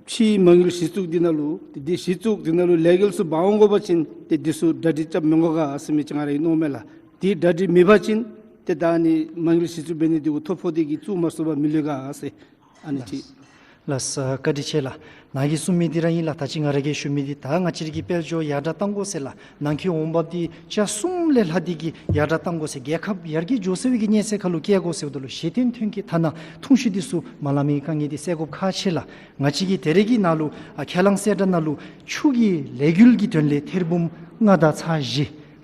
ཕྱིའི་མ་དངུལ་གཞི་བཙུགས་འདི་ནང་ལུ་ཏེ་འདི་གཞི་བཙུགས་འདི་ནང་ལུ་ལས་འགུལ་ཚུ་འབག་འོང་དགོ་པ་ཅིན་ཏེ་འདི་ཚུ་གྲ་སྒྲིག་རྐྱབ་མི་དགོ་ག་ཟེར་མི་ཅིག་ང་ར་གིས་མནོཝ་མས་ལགས། འདི་གྲ་སྒྲིག་མེད་པ་ཅིན་ཏེ་ད་ཨ་ནི་མ་དངུལ་གཞི་བཙུགས་འབད་ནི་འདི་གུ་ཐོ་ཕོག་སྟེ་གིས་བཙུགས་མ་ཚུགས་པར་མི་ལུས་ག་ཟེར་ཨ་ནི་ཅིག། ལགས་སོ། བཀའ་དྲིན་ཆེ་ལགས། ནཱ་གིས་གསུང་མི་འདི་ར་ཨིན་ལགས། ད་ཅི་ང་ར་གིས་ཞུ་མི་འདི་ད་ང་བཅས་ར་གི་དཔལ་འབྱོར་ཡར་དྲག་གཏང་དགོ་ཟེར་ལགས། ནང་འཁོད་འོང་འབབ་འདི་ཆ་གསུམ་ལས་ལྷག་སྟེ་གིས་ཡར་དྲག་གཏང་དགོ་ཟེར་རྒྱལ་ཁབ་ཡར་རྒྱས་འགྱོ་ཚར་བའི་གི་གནས་ཚད་ཁར་ལུ་བསྐྱལ་དགོ་ཟེརཝ་ད་ལུ་གཞི་རྟེན་ཐོན་སྐྱེད་ཐ་ན་འཐུང་ཆུ་འདི་ཚུ་མ་ལང་མི་དཀའ་ངལ་འདི་སེལ་དགོཔ་ཁག་ཆེ་ལགས། ང་བཅས་ཀྱིས་དེ་རེ་གི་ནང་ལུ་ཨ་ཁས་བླངས་གསལ་བསྒྲགས་ནང་ལུ་ཆུ་གི་ལས་འགུལ་གྱི་དོན་ལས་ཐེར་འབུམ་ལྔ་དང་ཚག་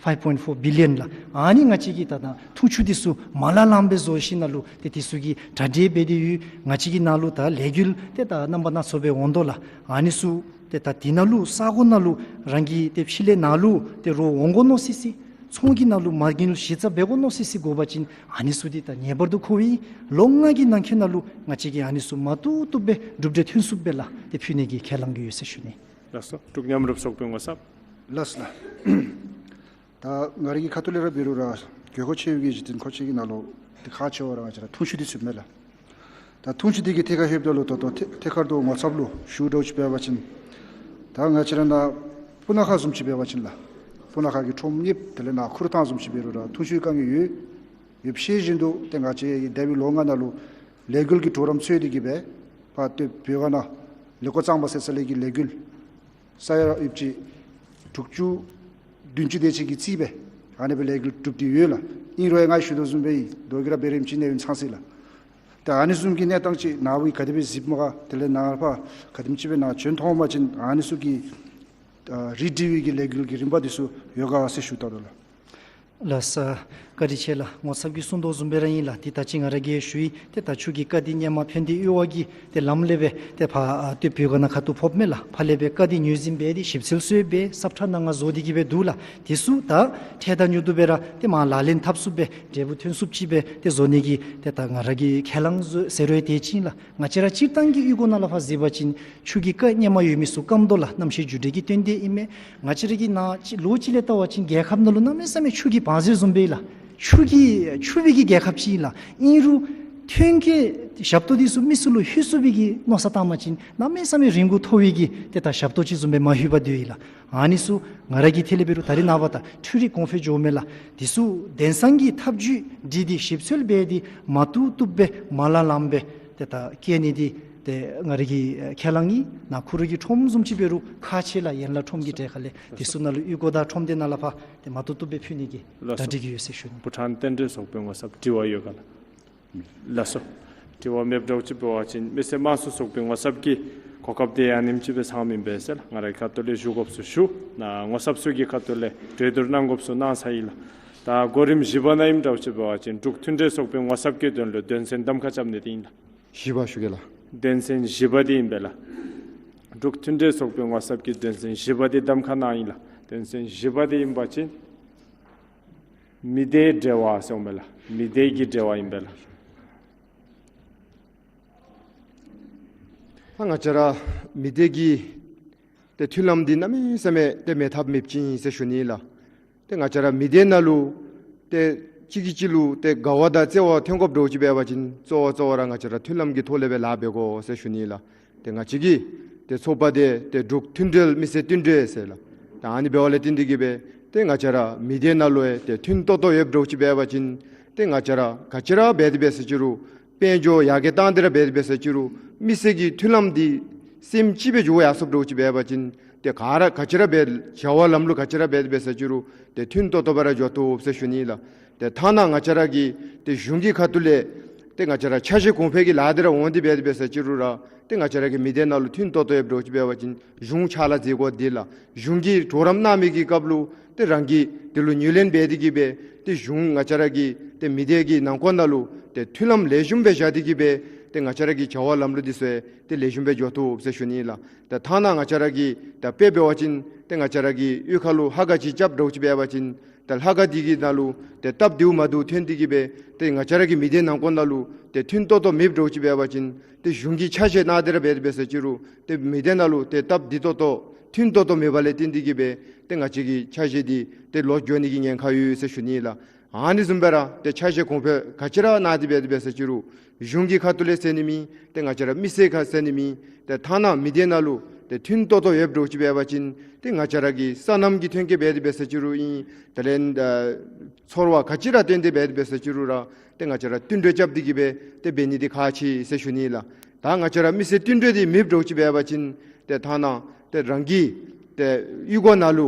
བཞི་five point four billion ལགས། ཨ་ནི་ང་བཅས་ཀྱིས་ད་ད་འཐུང་ཆུ་འདི་ཚུ་མ་ལང་ལངམ་སྦེ་བཟོ་ཞིནམ་ལས་ཏེ་དེ་ཚུ་གི་གྲ་སྒྲིག་འབད་དེ་ཡོད། ང་བཅས་ཀྱི་ནང་ལུ་ད་ལས་འགུལ་ཏེ་ད་རྣམ་པ་སྣ་ཚོགས་སྦེ་འོང་དོ་ལགས། ཨ་ནི་ཚུ་ཏེ་ད་དེ་ནང་ལུ་ས་གོ་ནང་ལུ་རང་གི་ཏེ་ཕྱི་ལས་ནང་ལུ་ཏེ་རོགས་འོང་དགོ་མནོ་སི་སི་ཚོང་གི་ནང་ལུ་མ་དངུལ་གཞི་རྩ་འབད་དགོ་མནོ་སི་སི་དགོ་པ་ཅིན་ཨ་ནི་ཚུ་འདི་ད་ངེས་པར་དུ་མཁོ་བའི་ལོ་ལྔ་གི་ནང་འཁོད་ནང་ལུ་ང་བཅས་ཀྱིས་ཨ་ནི་ཚུ་མ་བཏུབ་བཏུབ་སྦེ་གྲུབ་འབྲས་ཐོན་ཚུགསཔ་སྦེ་ལགས་ཏེ་ཕུལ་ནི་གི་ཁས་བླངས་ཀྱི་ཡོད་ཟེར་ཞུ་ནི། ལགས་སོ། འབྲུག་མཉམ་རུབ་ཚོགས་པའི་ངོ་ཚབ། ལགས་སོ་ལགས། ད་ང་རའི་གི་ཁ་ཐུག་ལས་ར་འབད་རུང་ར་དགོས་མཁོ་ཆེ་བའི་གི་གཞི་རྟེན་མཁོ་ཆས་ཀྱི་ནང་ལུ་ཏེ་ཁག་ཆེ་བ་ར་ང་བཅས་ར་འཐུང་ཆུ་འདི་ཚུད་མས་ལགས། ད་འཐུང་ཆུ་འདི་གི་ཐད་ཁར་ལྷོདཔ་ད་ལུ་ད་ལྟོ་ཐད་ཐད་ཀར་དུ་ངོ་ཚབ་ལུ་ཞུ་འདྲཝ་ཅིག་འབད་བ་ཅིན་ད་ང་བཅས་ར་ནཱ་སྤུ་ན་ཁ་བཟུམ་ཅིག་འབད་བ་ཅིན་ལགས། སྤུ་ན་ཁ་གི་ཁྲོམ་གཉིས་དེ་ལས་ནཱ་ཁུ་རུ་ཐང་བཟུམ་ཅིག་འབད་རུང་ར་འཐུང་ཆུའི་དཀའ་ངལ་ཡོད། ཡོདཔ་ཤེས་བཞིན་དུ་ཏེ་ང་བཅས་ཀྱིས་འདས་པའི་ལོ་ལྔ་ནང་ལུ་ལས་འགུལ་གྱི་གྲོགས་རམ་འཚོལ་ཏེ་གིས་སྦེ་ཕར་སྟོད་བོད་ཀ་ནང་ལས་འགུལ་གཙང་པ་ཟེར་ས་ལས་ཀྱི་ལས་འགུལ་ས་ཡ་ཡོདཔ་ཅིག་དྲུག་ཅུ་བདུན་ཅུ་དེ་ཅིག་གིས་རྩིས་སྦེ་ཨ་ནི་སྦེ་ལས་འགུལ་གྲུབ་སྟེ་ཡོད་ལགས། ཨིན་རུང་ཡང་ང་ཞུ་དོ་བཟུམ་སྦེ་ལྡོག་ཀྱི་ར་འབད་རིམ་ཅིག་གནས་ཡུན་ཚང་སི་ལགས། ད་ཨ་ནི་བཟུམ་གྱི་གནས་སྟངས་ཅིག་ནཱ་བུ་ག་དེ་སྦེ་གཟིགསཔ་མས་ག། དེ་ལས་ནཱ་ཕར་ག་དེམ་ཅིག་སྦེ་ནཱ་བྱོན་མཐོངམ་ཅིན་ཨ་ནི་ཚུ་གི་ཨ་རིགས་སྒྲེ་བའི་གི་ལས་འགུལ་གྱི་རིམ་པ་འདི་ཚུ་ཡོད་ག་ཟེར་ཞུ་ད་ལོ་ལགས། ལགས་སོ། བཀའ་དྲིན་ཆེ་ལགས། ངོ་ཚབ་ཀྱིས་གསུང་དོ་བཟུམ་སྦེ་ར་ཨིན་ལགས། ཏེ་ད་ཅི་ང་ར་གིས་ཞུ་ཡི། ཏེ་ད་ཆུ་གི་རྐ་འདི་ཧེ་མ་ཕན་བདེ་གཡོ་བ་གི་ཏེ་ལམ་ལས་སྦེ་ཏེ་ཕར་ཨ་སྟོད་བོད་ཀ་ནང་ཁ་ཐུག་ཕོགཔ་མས་ལགས། ཕར་ལས་སྦེ་རྐ་འདི་ངོས་འཛིན་འབད་དེ་ཞིབ་འཚོལ་ཚུ་འབད་སབ་ཁྲ་ནང་ང་བཟོ་སྟེ་གིས་སྦེ་འདུག་ལགས། དེ་ཚུ་ད་འཕྲལ་དང་མྱུར་དུ་སྦེ་ར་ཏེ་མར་ལག་ལེན་འཐབ་ཚུགསཔ་སྦེ་འབྲས་བུ་ཐོན་ཚུགསཔ་ཅིག་སྦེ་ཏེ་བཟོ་ནི་གི་ཏེ་ད་ང་ར་གིས་ཁས་བླངས་བཟོ་ཟེར་རུང་ཏེ་ཅིག་ལགས། ང་བཅས་ར་སྤྱིར་བཏང་གི་གཡུས་སྒོ་ནང་ལུ་ཕར་གཟིགས་པ་ཅིན་ཆུ་གི་རྐ་ཧེ་མ་ཡོད་མི་ཚུ་སྐམ་དོ་ལགས། གནམ་གཤིས་འགྱུར་འགྲོས་ཀྱི་རྐྱེན་འདི་ཨིན་མས། ང་བཅས་ར་གི་ནཱ་ཅིག་ལོ་གཅིག་ལས་བལྟ་བ་ཅིན་རྒྱལ་ཁབ་ནང་ལུ་གནམ་མེད་ས་མེད་ཆུ་གི་བང་མཛོད་བཟུམ་སྦེ་ལགས། ཆུ་གིས་འཁྱུ་བའི་གི་རྒྱལ་ཁབ་ཅིག་ལགས། ཨིན་རུང་ཐོན་སྐྱེད་ཞབས་ཏོག་འདི་ཚུ་མི་ཚུ་ལུ་ལྷོད་ཚུགས་པའི་གི་མནོ་བསམ་བཏང་བ་ཅིན་གནམ་མེད་ས་མེད་རིན་གོང་མཐོ་བའི་གི་ཏེ་ད་ཞབས་ཏོག་ཅིག་བཟུམ་སྦེ་མ་ལྷོད་པར་སྡོད་ཡི་ལགས། ཨ་ནི་ཚུ་ང་ར་གི་ཐད་ལས་འབད་རུང་ད་རེས་ནངས་པ་ད་འཕྲུལ་རིག་གོང་འཕེལ་འགྱོཝ་མས་ལགས། དེ་ཚུ་དེང་སང་གི་ཐབས་བྱུས་འདི་འདི་ཞིབ་འཚོལ་འབད་དེ་མ་བཏུབ་བཏུབ་སྦེ་མ་ལང་ལངམ་སྦེ་ཏེ་ད་བཀལ་ནི་འདི་ཏེ་ང་ར་གི་ཁས་བླངས་ཨིན། ནཱ་ཁུ་རུ་གི་ཁྲོམ་བཟུམ་ཅིག་འབད་རུང་ཁག་ཆེ་ལགས། ཡན་ལག་ཁྲོམ་གྱི་གྲས་ཁ་ལས་དེ་ཚུ་ནང་ལུ་གཡུས་སྒོ་དང་ཁྲོམ་སྡེ་ནང་ལུ་ཕར་ཏེ་མ་བཏུབ་བཏུབ་སྦེ་ཕུལ་ནི་གི་ལགས་སོ། གྲ་སྒྲིག་གི་ཡོད་ཟེར་ཞུ་ནི། བྷུ་ཊཱན་རྟེན་འབྲེལ་ཚོགས་པའི་ངོ་ཚབ་དྲི་བ་ཡོད་ག་ལགས། ལགས་སོ། དྲི་བ་མེདཔ་འདྲཝ་ཅིག་འབད་བ་ཅིན་མི་སེར་དམངས་གཙོ་ཚོགས་པའི་ངོ་ཚབ་ཀྱིས་གོ་སྐབས་འདི་ཨ་ནེམ་ཅིག་སྦེ་ཚངམ་ཨིན་པས་ཟེར་ལགས། ང་རའི་ཁ་ཐུག་ལས་ཞུ་དགོཔ་ཚུ་ཞུ། ནཱ་ངོ་ཚབ་ཚུ་གི་ཁ་ཐུག་ལས་གྲོས་བསྡུར་གནང་དགོཔ་ཚུ་གནང་ཚར་ཡི་ལགས། ད་གོ་རིམ་བཞི་པ་ནང་ཨིནམ་འདྲཝ་ཅིག་འབད་བ་ཅིན་འབྲུག་མཐུན་འབྲེལ་ཚོགས་པའི་ངོ་ཚབ་ཀྱི་དོན་ལུ་དོན་ཚན་གདམ་ཁ་རྐྱབ་ནི་འདི་ཨིན་ལགས། བཞི་པ་ཞུ་གེ་ལགས། དོན་ཚན་བཞི་པ་འདི་ཨིན་པས་ལགས། འབྲུག་མཐུན་འབྲེལ་ཚོགས་པའི་ངོ་ཚབ་ཀྱིས་དོན་ཚན་བཞི་པ་འདི་གདམ་ཁ་གནང་ཡི་ལགས། དོན་ཚན་བཞི་པ་འདི་ཨིན་པ་ཅིན་མི་སྡེའི་འབྲེལ་བ་ཟེརཝ་མས་ལགས། མི་སྡེ་གི་འབྲེལ་བ་ཨིན་པས་ལགས། ད་ང་བཅས་ར་མི་སྡེ་གི་ཏེ་མཐུན་ལམ་འདི་གནམ་མེད་ས་མེད་ཏེ་མེད་ཐབས་མེདཔ་ཅིག་ཨིན་ཟེར་ཞུ་ནི་ལགས། ཏེ་ང་བཅས་ར་མི་སྡེ་ནང་ལུ་ཏེ་གཅིག་གིས་གཅིག་ལུ་ཏེ་དགའ་བ་དང་བརྩེ་བ་ཐོན་དགོཔ་འདྲཝ་ཅིག་འབད་བ་ཅིན་གཙོ་བོ་གཙོ་བོ་ར་ང་བཅས་ར་མཐུན་ལམ་གྱི་ཐོག་ལས་སྦེ་ལཱ་འབད་དགོ་ཟེར་ཞུ་ནི་ལགས། ཏེ་ང་བཅས་ཀྱི་ཏེ་ཚོགས་པ་འདི་ཏེ་འབྲུག་མཐུན་འབྲེལ་མི་སེར་བསྟུན་གྲོས་ཟེར་ལགས། ད་ཨ་ནི་འབདཝ་ལས་བརྟེན་ཏེ་གིས་སྦེ་ཏེ་ང་བཅས་ར་མི་སྡེ་ནང་ལུ་ཡང་ཏེ་མཐུན་ཏོག་ཏོ་ཡོདཔ་འདྲཝ་ཅིག་འབད་བ་ཅིན་ཏེ་ང་བཅས་ར་ག་ཅི་ར་འབད་དེ་འབད་ཟེར་ཅི་རུང་དཔལ་འབྱོར་ཡར་རྒྱས་བཏང་སྟེ་ར་འབད་དེ་འབད་ཟེར་ཅི་རུང་མི་སེར་གྱི་མཐུན་ལམ་འདི་སེམས་གཅིག་སྦེ་འགྱོ་ཡར་སོཔ་འདྲཝ་ཅིག་འབད་བ་ཅིན་ཏེ་ག་ར་ག་ཅི་ར་འབད་བྱ་བ་ལམ་ལུགས་ག་ཅི་ར་འབད་དེ་འབད་ཟེར་ཅི་རུང་ཏེ་མཐུན་ཏོག་ཏོ་སྦེ་ར་འགྱོ་བཏུབ་ཟེར་ཞུ་ནི་ལགས། ཏེ་ཐ་ན་ང་བཅས་ར་གི་ཏེ་གཞུང་གི་ཁ་ཐུག་ལས་ཏེ་ང་བཅས་ར་ཆ་ཤས་གོང་འཕེལ་གྱི་ལཱ་འདི་ར་འོང་སྟེ་འབད་དེ་འབད་ཟེར་ཅི་རུང་ར་ཏེ་ང་བཅས་ར་གི་མི་སྡེ་ནང་ལུ་མཐུན་ཏོག་ཏོ་ཡོདཔ་འདྲཝ་ཅིག་འབད་བ་ཅིན་གཞུང་ཕྱག་ལཱ་མཛད་དགོ་འདི་ལགས། གཞུང་གིས་གྲོགས་རམ་གནང་མི་གི་སྐབས་ལུ་ཏེ་རང་གིས་དེ་ལུ་ངོས་ལེན་འབད་དེ་གིས་སྦེ་ཏེ་གཞུང་ང་བཅས་ར་གི་ཏེ་མི་སྡེ་གི་ནང་འཁོད་ནང་ལུ་ཏེ་མཐུན་ལམ་ལེགས་ཤོམ་སྦེ་བཞག་སྟེ་གིས་སྦེ་ཏེ་ང་བཅས་ར་གི་བྱ་བ་ལམ་ལུགས་འདི་ཚུ་ཏེ་ལེགས་ཤོམ་སྦེ་འགྱོ་བཏུབ་ཟེར་ཞུ་ནི་ལགས། ཏེ་ཐ་ན་ང་བཅས་ར་གི་ད་དཔེ་འབད་བ་ཅིན་ཏེ་ང་བཅས་ར་གི་གཡུས་ཁ་ལུ་ལྷ་ཁང་ཅིག་རྐྱབ་འདྲཝ་ཅིག་འབད་བ་ཅིན་ད་ལྷ་ཁང་འདི་གི་ནང་ལུ་ཏེ་སྟབས་བདེཝ་མ་བདེཝ་ཐོན་ཏེ་གིས་སྦེ་ཏེ་ང་བཅས་ར་གི་མི་སྡེ་ནང་འཁོད་ནང་ལུ་ཏེ་མཐུན་ཏོག་ཏོ་མེདཔ་འདྲཝ་ཅིག་འབད་བ་ཅིན་ཏེ་གཞུང་གིས་ཆ་ཤས་གནང་སྟེ་ར་འབད་དེ་འབད་ཟེར་ཅི་རུང་ཏེ་མི་སྡེ་ནང་ལུ་ཏེ་སྟབས་བདེ་ཏོག་ཏོ་མཐུན་ཏོག་ཏོ་མེདཔ་ལས་བརྟེན་ཏེ་གིས་སྦེ་ཏེ་ང་བཅས་ཀྱི་ཆ་ཤས་འདི་ཏེ་ལོག་འགྱོ་ནི་གི་ཉེན་ཁ་ཡོད་ཟེར་ཞུ་ནི་ལགས། ཨ་ནི་བཟུམ་སྦེ་ར་ཏེ་ཆ་ཤས་གོང་འཕེལ་ག་ཅི་ར་གནང་སྟེ་འབད་དེ་འབད་ཟེར་ཅི་རུང་གཞུང་གི་ཁ་ཐུག་ལས་ཟེར་ནི་མེད། ཏེ་ང་བཅས་ར་མི་སེར་ཁ་ཟེར་ནི་མེད། ཏེ་ཐ་ན་མི་སྡེ་ནང་ལུ་ཏེ་མཐུན་ཏོག་ཏོ་ཡོདཔ་འདྲཝ་ཅིག་འབད་བ་ཅིན་ཏེ་ང་བཅས་ར་གི་སོ་ནམ་གྱི་ཐོན་སྐྱེད་འབད་དེ་འབད་ཟེར་ཅི་རུང་ཨིན། དེ་ལས་ཨ་ཚོར་བ་ག་ཅི་ར་བཏོན་ཏེ་འབད་དེ་འབད་ཟེར་ཅི་རུང་ར་ཏེ་ང་བཅས་ར་བསྟུན་གྲོས་རྐྱབ་སྟེ་གིས་སྦེ་ཏེ་འབད་ནི་འདི་ཁག་ཆེ་ཟེར་ཞུ་ནི་ལགས། ད་ང་བཅས་ར་མི་སེར་བསྟུན་གྲོས་འདི་མེདཔ་འདྲཝ་ཅིག་འབད་བ་ཅིན་ཏེ་ཐ་ན་ཏེ་རང་གི་ཏེ་གཡུས་སྒོ་ནང་ལུ་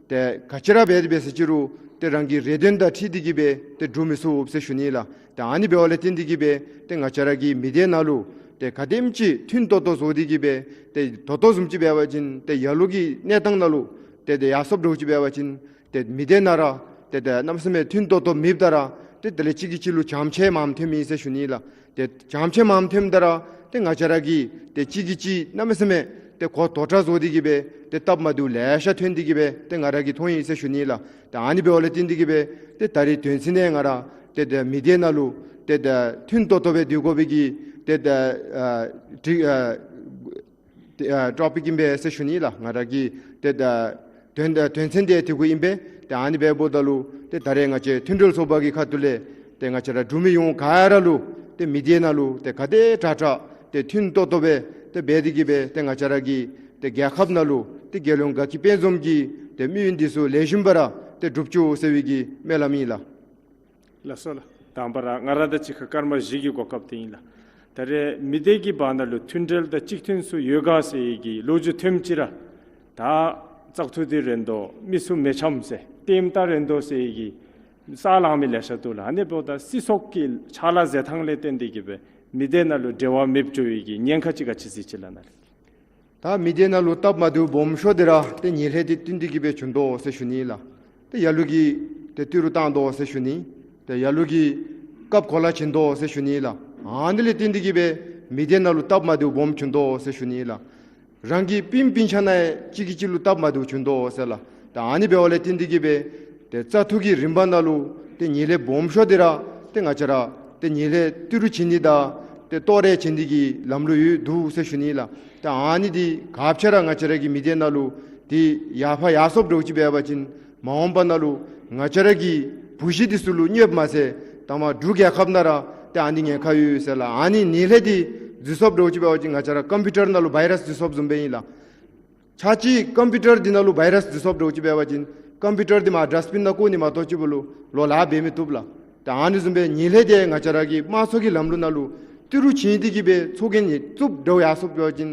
ཏེ་ག་ཅི་ར་འབད་དེ་འབད་ཟེར་ཅི་རུང་ཏེ་རང་གི་རེ་འདུན་དང་འཁྲིལ་ཏེ་གིས་སྦེ་ཏེ་འགྲུབ་མི་ཚུགས་ཟེར་ཞུ་ནི་ལགས། ཏེ་ཨ་ནི་འབདཝ་ལས་བརྟེན་ཏེ་གིས་སྦེ་ཏེ་ང་བཅས་ར་གི་མི་སྡེ་ནང་ལུ་ཏེ་ག་དེམ་ཅིག་མཐུན་ཏོག་ཏོ་བཟོ་སྟེ་གིས་སྦེ་ཏེ་ད་ལྟོ་བཟུམ་ཅིག་འབད་བ་ཅིན་ཏེ་ལ་ལུ་གི་གནས་སྟངས་ནང་ལུ་ཏེ་ཏེ་ཡར་སོཔ་འདྲཝ་ཅིག་འབད་བ་ཅིན་ཏེ་མི་སྡེ་ནང་ར་ཏེ་ཏེ་གནམ་མེད་ས་མེད་མཐུན་ཏོག་ཏོ་མེདཔ་ད་ར་ཏེ་དེ་ལས་གཅིག་གིས་གཅིག་ལུ་བྱམས་བརྩེ་མངམ་ཐོནམ་ཨིན་ཟེར་ཞུ་ནི་ལགས། ཏེ་བྱམས་བརྩེ་མངམ་ཐོནམ་ད་ར་ཏེ་ང་བཅས་ར་གིས་ཏེ་གཅིག་གིས་གཅིག་གནམ་མེད་ས་མེད་ཏེ་གོ་དོག་དྲགས་བཟོ་སྟེ་གིས་སྦེ་ཏེ་སྟབས་མ་བདེཝ་ལེ་ཤ་ཐོན་ཏེ་གིས་སྦེ་ཏེ་ང་ར་གིས་མཐོང་ཡི་ཟེར་ཞུ་ནི་ལགས། ཏེ་ཨ་ནི་འབདཝ་ལས་བརྟེན་ཏེ་གིས་སྦེ་ཏེ་ད་རིས་དོན་ཚན་ནང་ང་ར་ཏེ་ཏེ་མི་སྡེ་ནང་ལུ་ཏེ་ཏེ་མཐུན་ཏོག་ཏོ་སྦེ་སྡོད་དགོ་པའི་གི་ཏེ་ཏེ་ཨ་ཏེ་ཨ་ཏེ་ཨ་ཊོ་པིཀ་ཨིན་པས་ཟེར་ཞུ་ནི་ལགས། ང་ར་གི་ཏེ་ད་དོན་དོན་ཚན་འདི་དེ་གུ་ཨིན་པས། ཏེ་ཨ་ནི་འབདཝ་ད་ལུ་ཏེ་ད་རེས་ང་བཅས་མཐུན་འབྲེལ་ཚོགས་པ་གི་ཁ་ཐུག་ལས་ཏེ་ང་བཅས་ར་འབྲུག་མི་ཡོངས་ག་ར་ལུ་ཏེ་མི་སྡེ་ནང་ལུ་ཏེ་ག་དེ་དྲག་དྲག་ཏེ་མཐུན་ཏོག་ཏོ་སྦེ་ཏེ་འབད་དེ་གིས་སྦེ་ཏེ་ང་བཅས་ར་གི་ཏེ་རྒྱལ་ཁབ་ནང་ལུ་ཏེ་རྒྱལ་ཡོངས་དགའ་སྐྱིད་དཔལ་འཛོམས་ཀྱི་ཏེ་དམིགས་ཡུལ་འདི་ཚུ་ལེགས་ཤོམ་སྦེ་ར་ཏེ་འགྲུབ་བཅུག་ཟེར་བའི་གི་སྨོན་ལམ་ཨིན་ལགས། ལགས་སོ་ལགས། དང་པ་ར་ང་ར་དང་གཅིག་ཁར་སྐར་མ་བཞི་གི་གོ་སྐབས་དེ་ཨིན་ལགས། ད་རེས་མི་སྡེ་གི་བར་ན་ལུ་མཐུན་འབྲེལ་དང་གཅིག་མཐུན་ཚུ་ཡོད་ག་ཟེར་བའི་གི་ལོ་རྒྱུས་ཐོནམ་ཅིག་ར་ད་བཙག་འཐུ་འདི་རན་དོ་མི་ཚུ་མེ་འཆམ་ཟེར་ལྟདམོ་ལྟ་རན་དོ་ཟེར་བའི་གི་ས་ལང་མི་ལེ་ཤ་འདུག་ལགས། ཨ་ནི་འབདཝ་ད་སྲིད་ཚོགས་ཀྱི་ཕྱག་ལཱ་མཛད་ཐངས་ལས་བརྟེན་ཏེ་གིས་སྦེ་མི་སྡེ་ནང་ལུ་འབྲེལ་བ་མེདཔ་འགྱོ་བའི་གི་ཉེན་ཁ་ཅིག་ག་ཅི་ཟེར་ཅི་ལགས་ན་ལགས། ད་མི་སྡེ་ནང་ལུ་སྟབས་མ་བདེཝ་སྦོམ་ཤོས་འདི་ར་ཏེ་ཉེས་ལས་འདི་བརྟེན་ཏེ་གིས་སྦེ་བྱུང་དོ་ཟེར་ཞུ་ནི་ལགས། ཏེ་ལ་ལུ་གིས་ཏེ་ཏི་རུ་བཏང་དོ་ཟེར་ཞུ་ནི། ཏེ་ལ་ལུ་གིས་རྐྱབ་གོ་ལ་བྱིན་དོ་ཟེར་ཞུ་ནི་ལགས། ཨ་ནི་ལས་བརྟེན་ཏེ་གིས་སྦེ་མི་སྡེ་ནང་ལུ་སྟབས་མ་བདེཝ་སྦོམ་བྱུང་དོ་ཟེར་ཞུ་ནི་ལགས། རང་གི་སྤུན་སྤུན་ཆ་ནང་ཡང་གཅིག་གིས་གཅིག་ལུ་སྟབས་མ་བདེཝ་བྱུང་དོ་ཟེར་ལགས། ད་ཨ་ནི་འབདཝ་ལས་བརྟེན་ཏེ་གིས་སྦེ་ཏེ་བཙག་འཐུ་གི་རིམ་པ་ནང་ལུ་ཏེ་ཉེས་ལས་སྦོམ་ཤོས་འདི་ར་ཏེ་ང་བཅས་ར་ཏེ་ཉེས་ལས་ཏི་རུ་བྱིན་ནི་དང་ཏེ་གཏོར་རེ་བྱིན་ནི་གི་ལམ་ལུགས་ཡོད་འདུག་ཟེར་ཞུ་ནི་ལགས། ད་ཨ་ནི་འདི་ག་ཅི་ར་ང་བཅས་ར་གི་མི་སྡེ་ནང་ལུ་འདི་ཡར་ཕར་ཡར་སོཔ་འདྲཝ་ཅིག་འབད་བ་ཅིན་མ་འོངས་པ་ནང་ལུ་ང་བཅས་ར་གི་བུ་གཞི་འདི་ཚུ་ལུ་གནོདཔ་མ་ཚད་ད་མར་འབྲུག་རྒྱལ་ཁབ་ནང་ར་ཏེ་ཨ་ནི་ཉེན་ཁ་ཡོད་ཟེར་ལགས། ཨ་ནི་ཉེས་ལས་འདི་འཛུལ་སོཔ་འདྲཝ་ཅིག་འབད་བ་ཅིན་ང་བཅས་ར་ཀམ་པིའུ་ཊར་ནང་ལུ་བཱའི་རཱསི་འཛུལ་སོཔ་བཟུམ་སྦེ་ཨིན་ལགས། ཆ་གཅིག་ཀམ་པིའུ་ཊར་འདི་ནང་ལུ་བཱའི་རཱསི་འཛུལ་སོཔ་འདྲཝ་ཅིག་འབད་བ་ཅིན་ཀམ་པིའུ་ཊར་འདི་མར་ཌསཊ་བིན་ནང་བཀོ་ནི་མ་གཏོགས་ཅིག་པོ་ལུ་ལོག་ལཱ་འབད་མི་བཏུབ་ལགས། ད་ཨ་ནི་བཟུམ་སྦེ་ཉེས་ལས་འདི་ང་བཅས་ར་གི་དམངས་གཙོ་གི་ལམ་ལུགས་ནང་ལུ་ཏི་རུ་བྱིན་ཏེ་གིས་སྦེ་ཚོགས་རྒྱན་ནི་བཙུགས་འདྲཝ་ཡར་སོཔ་འབད་བ་ཅིན་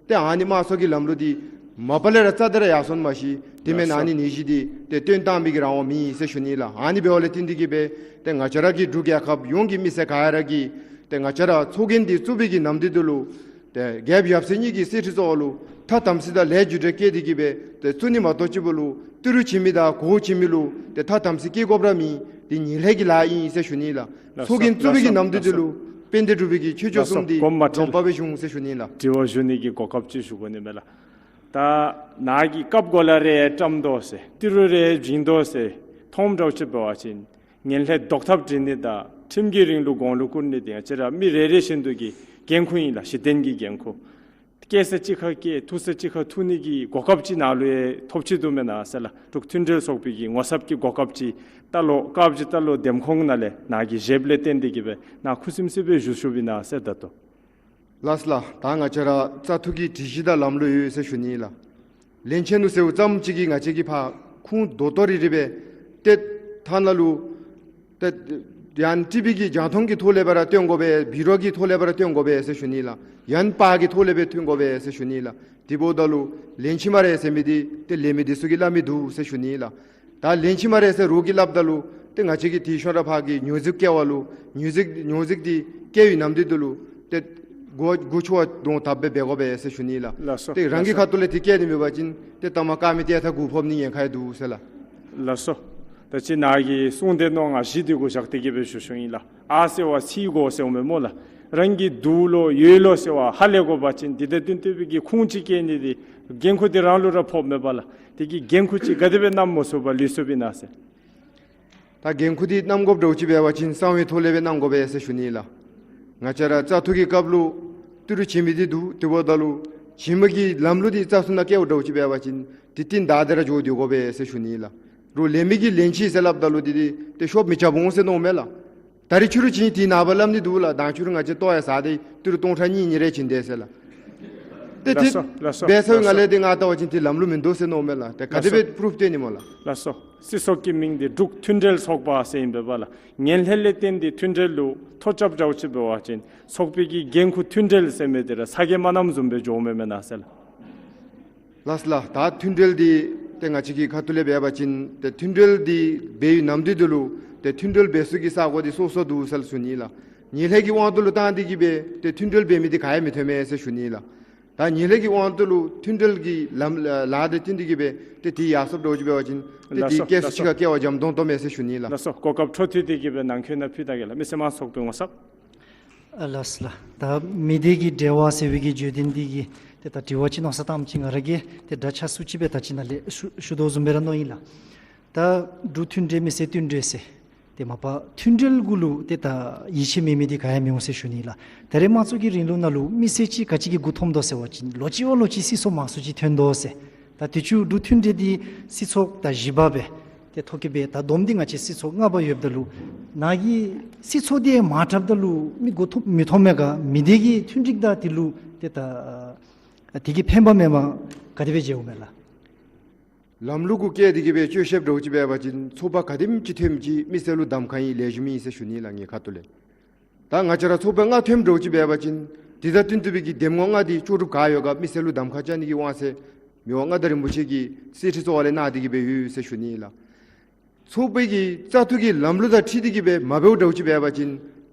ཏེ་ཨ་ནི་དམངས་གཙོ་གི་ལམ་ལུགས་འདི་མ་པ་ལས་ར་རྩ་དེ་ར་ཡར་སོ་ནི་མ་གཞི་དེ་མེན་ན་ཨ་ནི་ཉེས་གཞི་འདི་ཏེ་བཏོན་གཏང་མི་གི་རང་དབང་མེད་ཟེར་ཞུ་ནི་ལགས། ཨ་ནི་འབདཝ་ལས་བརྟེན་ཏེ་གིས་སྦེ་ཏེ་ང་བཅས་ར་གི་འབྲུག་རྒྱལ་ཁབ་ཡོངས་ཀྱི་མི་སེར་ག་ར་གིས་ཏེ་ང་བཅས་ར་ཚོགས་རྒྱན་འདི་བཙུགས་པའི་གི་ནམ་དུས་འདི་ལུ་ཏེ་རྒྱལཔོ་ཡབ་སྲས་གཉིས་ཀྱི་གསེར་ཁྲི་གཙོ་བོ་ལུ་ཐ་དམ་ཚིག་དང་ལས་རྒྱུ་འབྲས་བཀལ་ཏེ་གིས་སྦེ་ཏེ་བཙུགས་ནི་མ་གཏོགས་ཅིག་པོ་ལུ་ཏི་རུ་བྱིན་མི་དང་གོ་བྱིན་མི་ལུ་ཏེ་ཐ་དམ་ཚིག་བཀལ་དགོཔ་ར་མེད། འདི་ཉེས་ལས་ཀྱི་ལཱ་ཨིན་ཟེར་ཞུ་ནི་ལགས། ལགས་སོ། ཚོགས་རྒྱན་བཙུགས་པའི་གི་ལགས་སོ། ནམ་དུས་འདི་ལུ་དཔལ་ལྡན་འབྲུག་པའི་གི་ཆོས་སྐྱོང་གསུམ་འདི་ལགས་སོ། གོ་མ་ཁྲེལ། གོམ་པ་སྦེ་བཞུགས་ཟེར་ཞུ་ནི་ལགས། དྲི་བ་ཞུ་ནི་གི་གོ་སྐབས་ཅིག་ཞུ་དགོ་ནི་མས་ལགས། ད་ནཱ་གིས་རྐྱབ་གོ་ལ་རེ་བཀྲམ་དོ་ཟེར་ཏི་རུ་རེ་བྱིན་དོ་ཟེར་མཐོངམ་འདྲཝ་ཅིག་འབད་བ་ཅིན་ངན་ལྷད་བཟློག་ཐབས་སྒྲིག་ནི་དང་ཁྲིམས་ཀྱི་རིང་ལུགས་གོང་ལུ་བཀུར་ནི་འདི་ང་བཅས་ར་མི་རེ་རེ་བཞིན་དུ་གི་འགན་ཁུར་ཨིན་ལགས། གཞི་རྟེན་གྱི་འགན་ཁུར། སྐྱེས་ས་གཅིག་ཁར་སྐྱེས་ཐུག་ས་གཅིག་ཁར་ཐུག་ནི་གི་གོ་སྐབས་ཅིག་ནཱ་ལུ་ཡང་ཐོབ་ཅི་འདུག་མེན་ན་ཟེར་ལགས། འབྲུག་མཐུན་འབྲེལ་ཚོགས་པའི་གི་ངོ་ཚབ་ཀྱི་གོ་སྐབས་ཅིག་རྟ་ལོག་དཀར་སྦྱིས་རྟ་ལོག་འདེམས་ཁོངས་ནང་ལས་ནཱ་གི་བཞེསཔ་ལས་བརྟེན་ཏེ་གི་སྦེ་ནཱ་ཁུ་སིམ་སི་སྦེ་བཞུགས་བཞུགསཔ་ཨིན་ན་ཟེར་ད་ལྟོ། ལགས་ལགས། ད་ང་བཅས་ར་བཙག་འཐུ་གི་སྒྲིག་གཞི་དང་ལམ་ལུགས་ཡོད་ཟེར་ཞུ་ནི་ལགས། ལེན་ཆི་ནུག་ཟེརཝ་ཙམ་ཅིག་གིས་ང་བཅས་ཀྱིས་ཕར་ཁུངས་དོ་དོ་རི་རི་སྦེ་ཏེ་ཐ་ན་ལུ་ཏེ་ཡང་ཊི་བི་གི་རྒྱང་མཐོང་གི་ཐོག་ལས་སྦེ་ར་སྟོན་དགོ་པས། བི་རོ་གི་ཐོག་ལས་སྦེ་ར་སྟོན་དགོ་པས་ཟེར་ཞུ་ནི་ལགས། ཡང་པར་གྱི་ཐོག་ལས་སྦེ་ཐོན་དགོ་པས་ཟེར་ཞུ་ནི་ལགས། དེ་འབདཝ་ད་ལུ་ལེན་ཆི་སྨ་རེ་ཟེར་མི་འདི་ཏེ་ལེན་མི་འདི་ཚུ་གིས་སླབ་མི་འདུག་ཟེར་ཞུ་ནི་ལགས། ད་ལེན་ཆི་སྨ་རེ་ཟེར་རོགས་ཀྱིས་སླབ་ད་ལུ་ཏེ་ང་བཅས་ཀྱིས་དེའི་ཤུལ་ར་ཕར་གྱི་ཉོ་འཛུགས་བཀལ་བ་ལུ་ཉོ་འཛུགས་ཉོ་འཛུགས་འདི་བཀལ་བའི་ནམ་དུས་འདི་ལུ་ཏེ་སྒོ་སྒོ་ཕྱུ་བ་གདོང་བརྡབ་སྦེ་འབད་དགོ་པས་ཟེར་ཞུ་ནི་ལགས། ལགས་སོ། ཏེ་རང་གི་ལགས་སོ། ཁ་ཐུག་ལས་དེ་བཀལ་ནི་མེད་པ་ཅིན་ཏེ་ལྟ་མ་དཀར་མེ་ཏེ་ཡར་ཐག་གུ་ཕོག་ནི་ཉེན་ཁ་ཡང་འདུག་ཟེར་ལགས། ལགས་སོ། ད་ཅི་ནཱ་གིས་གསུངས་ཏེ་མནོ་ང་བཞི་འདི་གུ་བཞག་སྟེ་གི་སྦེ་ཞུ་ཞུཝ་ཨིན་ལགས། ཨ་ཟེར་བ་ཚིག་གོ་ཟེརཝ་མེན་སྨོ་ལགས། རང་གི་འདུག་ལོ་ཡོད་ལོ་ཟེར་བ་ཧ་ལས་དགོ་པ་ཅིན་དེ་དང་བསྟུན་ཏེ་སྦེ་གི་ཁུངས་ཅིག་བཀལ་ནི་འདི་འགན་ཁུར་འདི་རང་ལུ་ར་ཕོགཔ་མས་པ་ལགས། དེ་གི་འགན་ཁུར་ཅིག་ག་དེ་སྦེ་བསྣམ་མ་ཚུགས་པར་ལུས་སོཔ་ཨིན་ན་ཟེར། ད་འགན་ཁུར་འདི་བསྣམ་དགོཔ་འདྲཝ་ཅིག་འབད་བ་ཅིན་གསང་བའི་ཐོག་ལས་སྦེ་གནང་དགོ་པས་ཟེར་ཞུ་ནི་ལགས། ང་བཅས་ར་བཙག་འཐུ་གི་སྐབས་ལུ་ཏི་རུ་བྱིན་མི་འདི་འདུག། དེ་འབདཝ་ད་ལུ་བྱིན་མི་གི་ལམ་ལུགས་འདི་བཙག་འཐུ་ནང་བཀལཝ་འདྲཝ་ཅིག་འབད་བ་ཅིན་དེ་རྟིང་བདའ་སྟེ་ར་འགྱོ་སྡོད་དགོ་པས་ཟེར་ཞུ་ནི་ལགས། རོགས་ལེན་མི་གིས་ལེན་ཆི་ཟེར་སླབ་ད་ལུ་འདི་འདི་ཏེ་ཤོབ་མི་རྐྱབ་འོང་ཟེར་མནོཝ་མས་ལགས། ད་རིས་ཕྱི་རུ་བྱིན་དེ་ནངས་པ་སླབ་ནི་འདུག་ལགས། མདང་ཕྱི་རུ་ང་བཅས་ལྟོ་ཡང་ཟ་སྟེ་ཏི་རུ་སྟོང་ཕྲག་གཉིས་གཉིས་རེ་བྱིན་དེས་ཟེར་ལགས། ཏེ་ལགས་སོ། ཏེ་ལགས་སོ། འབད་ས་ལགས་ང་སོ། ལས་ཏེ་ང་བལྟ་བ་ཅིན་ཏེ་ལམ་ལུགས་མིན་འདུག་ཟེར་མནོཝ་མས་ལགས། ཏེ་ག་དེ་སྦེ་ལགས་སོ། པུ་རུཕ་སྟོན་ནི་སྨོ་ལགས། ལགས་སོ། སྲིད་ཚོགས་ཀྱི་མིང་འདི་འབྲུག་མཐུན་འབྲེལ་ཚོགས་པ་ཟེར་ཨིན་པས་པ་ལགས། ངན་ལྷད་ལས་བརྟེན་ཏེ་མཐུན་འབྲེལ་ལུ་ཐོ་རྐྱབ་འདྲཝ་ཅིག་འབད་བ་ཅིན་ཚོགས་པའི་གི་འགན་ཁུར་མཐུན་འབྲེལ་ཟེར་མི་འདི་ར་ཚ་གྱང་མ་བསྣམས་བཟུམ་སྦེ་འགྱོཝ་མས་མེན་ན་ཟེར་ལགས། ལགས་ལགས། ད་མཐུན་འབྲེལ་འདི་ཏེ་ང་བཅས་ཀྱི་ཁ་ཐུག་ལས་འབད་བ་ཅིན་ཏེ་མཐུན་འབྲེལ་འདི་འབད་བའི་ནམ་དུས་འདི་ལུ་ཏེ་མཐུན་འབྲེལ་འབད་ས་གི་ས་གོ་འདི་སོ་སོ་འདུག་ཟེར་ཞུ་ནི་ལགས། ངན་ལྷད་ཀྱི་དབང་དུ་ལུ་བཏང་སྟེ་གི་སྦེ་ཏེ་མཐུན་འབྲེལ་འབད་མི་འདི་ག་ཡང་མི་ཐོན་མས་ཟེར་ཞུ་ནི་ལགས། ད་ངན་ལྷད་ཀྱི་དབང་དུ་ལུ་མཐུན་འབྲེལ་གྱི་ལམ་ལཱ་འདི་བཏིང་སྟེ་གི་སྦེ་ཏེ་དེ་ཡར་སོཔ་འདྲཝ་ཅིག་འབད་བ་ཅིན་ཏེ་ལགས་དེ་སོ། སྐྱེལ་ས་ལགས་ཅིག་སོ། ཁར་བསྐྱལ་བ་འཇམ་ཏོང་ཏོ་མས་ཟེར་ཞུ་ནི་ལགས། ལགས་སོ། གོ་སྐབས་འཕྲོ་མཐུད་དེ་གི་སྦེ་ནང་འཁོད་ནང་ཕུལ་ད་གེ་ལགས། མི་སེར་དམངས་ཚོགས་པའི་ངོ་ཚབ། ཨ་ལགས་ལགས། ད་མི་སྡེ་གི་འབྲེལ་བ་ཟེར་བའི་གི་བརྗོད་དོན་འདི་གི་ཏེ་ད་དྲི་བ་ཅིག་མནོ་ས་བཏངམ་ཅིག་ང་ར་གིས་ཏེ་དྲག་ཆ་སུ་ཅིག་སྦེ་ད་ཅི་ནཱ་ལས་ཞུ་ཞུ་དོ་བཟུམ་སྦེ་ར་མནོ་ཡི་ལགས། ད་འབྲུག་མཐུན་འབྲེལ་མི་སེར་མཐུན་འབྲེལ་ཟེར་ཏེ་མ་པ་མཐུན་འབྲེལ་གུ་ལུ་ཏེ་ད་ཡིད་ཆེས་མེད་མི་འདི་ག་ཡང་མི་འོང་ཟེར་ཞུ་ནི་ལགས། ད་རེས་དམངས་གཙོ་གི་རིང་ལུགས་ནང་ལུ་མི་སེར་ཅིག་ག་ཅི་གི་མགུ་འཐོམ་དོ་ཟེར་བ་ཅིན་ལོ་གཅིག་བ་ལོ་གཅིག་སྲིད་ཚོགས་མང་སུ་ཅིག་ཐོན་དོ་ཟེར། ད་དུས་ཅི་འབྲུག་མཐུན་འབྲེལ་འདི་སྲིད་ཚོགས་ད་བཞི་པ་སྦེ་ཏེ་ཐོ་བཀོད་འབད་ད་བསྡོམས་ཏེ་ང་བཅས་སྲིད་ཚོགས་ལྔ་པ་ཡོདཔ་ད་ལུ་ནཱ་གི་སྲིད་ཚོགས་འདི་མ་དྲགཔ་ད་ལུ་མི་མགུ་འཐོམ་མི་འཐོམ་མས་ག། མི་སྡེ་གི་མཐུན་འགྲིག་དང་དེ་ལུ་ཏེ་ད་དེ་གིས་ཕན་པ་མེནམ་ག་དེ་སྦེ་མཇལཝ་མས་ལགས། ལམ་ལུགས་གུ་བཀལ་ཏེ་གི་སྦེ་དཔྱོད་ཤེསཔ་འདྲཝ་ཅིག་འབད་བ་ཅིན་ཚོགས་པ་ག་དེམ་ཅིག་ཐོནམ་ཅིག་མི་སེར་ལུ་གདམ་ཁ་ཨིན་ལེགས་ཤོམ་ཨིན་ཟེར་ཞུ་ནི་ལགས་ངེའི་ཁ་ཐུག་ལས། ད་ང་བཅས་ར་ཚོགས་པ་ལྔ་ཐོནམ་འདྲཝ་ཅིག་འབད་བ་ཅིན་དེ་དང་བསྟུན་ཏེ་སྦེ་གི་འདེམས་ངོ་ལྔ་འདི་ལྕོགས་གྲུབ་ག་ཡོད་ག་མི་སེར་ལུ་གདམ་ཁ་རྐྱབ་ནི་གི་དབང་ཚད་མི་དབང་མངའ་བདག་རིན་པོ་ཆེ་གིས་གསེར་ཁྲི་གཙོ་བོ་ལས་གནང་སྟེ་གི་སྦེ་ཡོད་ཟེར་ཞུ་ནི་ལགས། ཚོགས་པའི་གི་བཙག་འཐུ་གི་ལམ་ལུགས་དང་འཁྲིལ་ཏེ་གི་སྦེ་མ་འབདཝ་འདྲཝ་ཅིག་འབད་བ་ཅིན་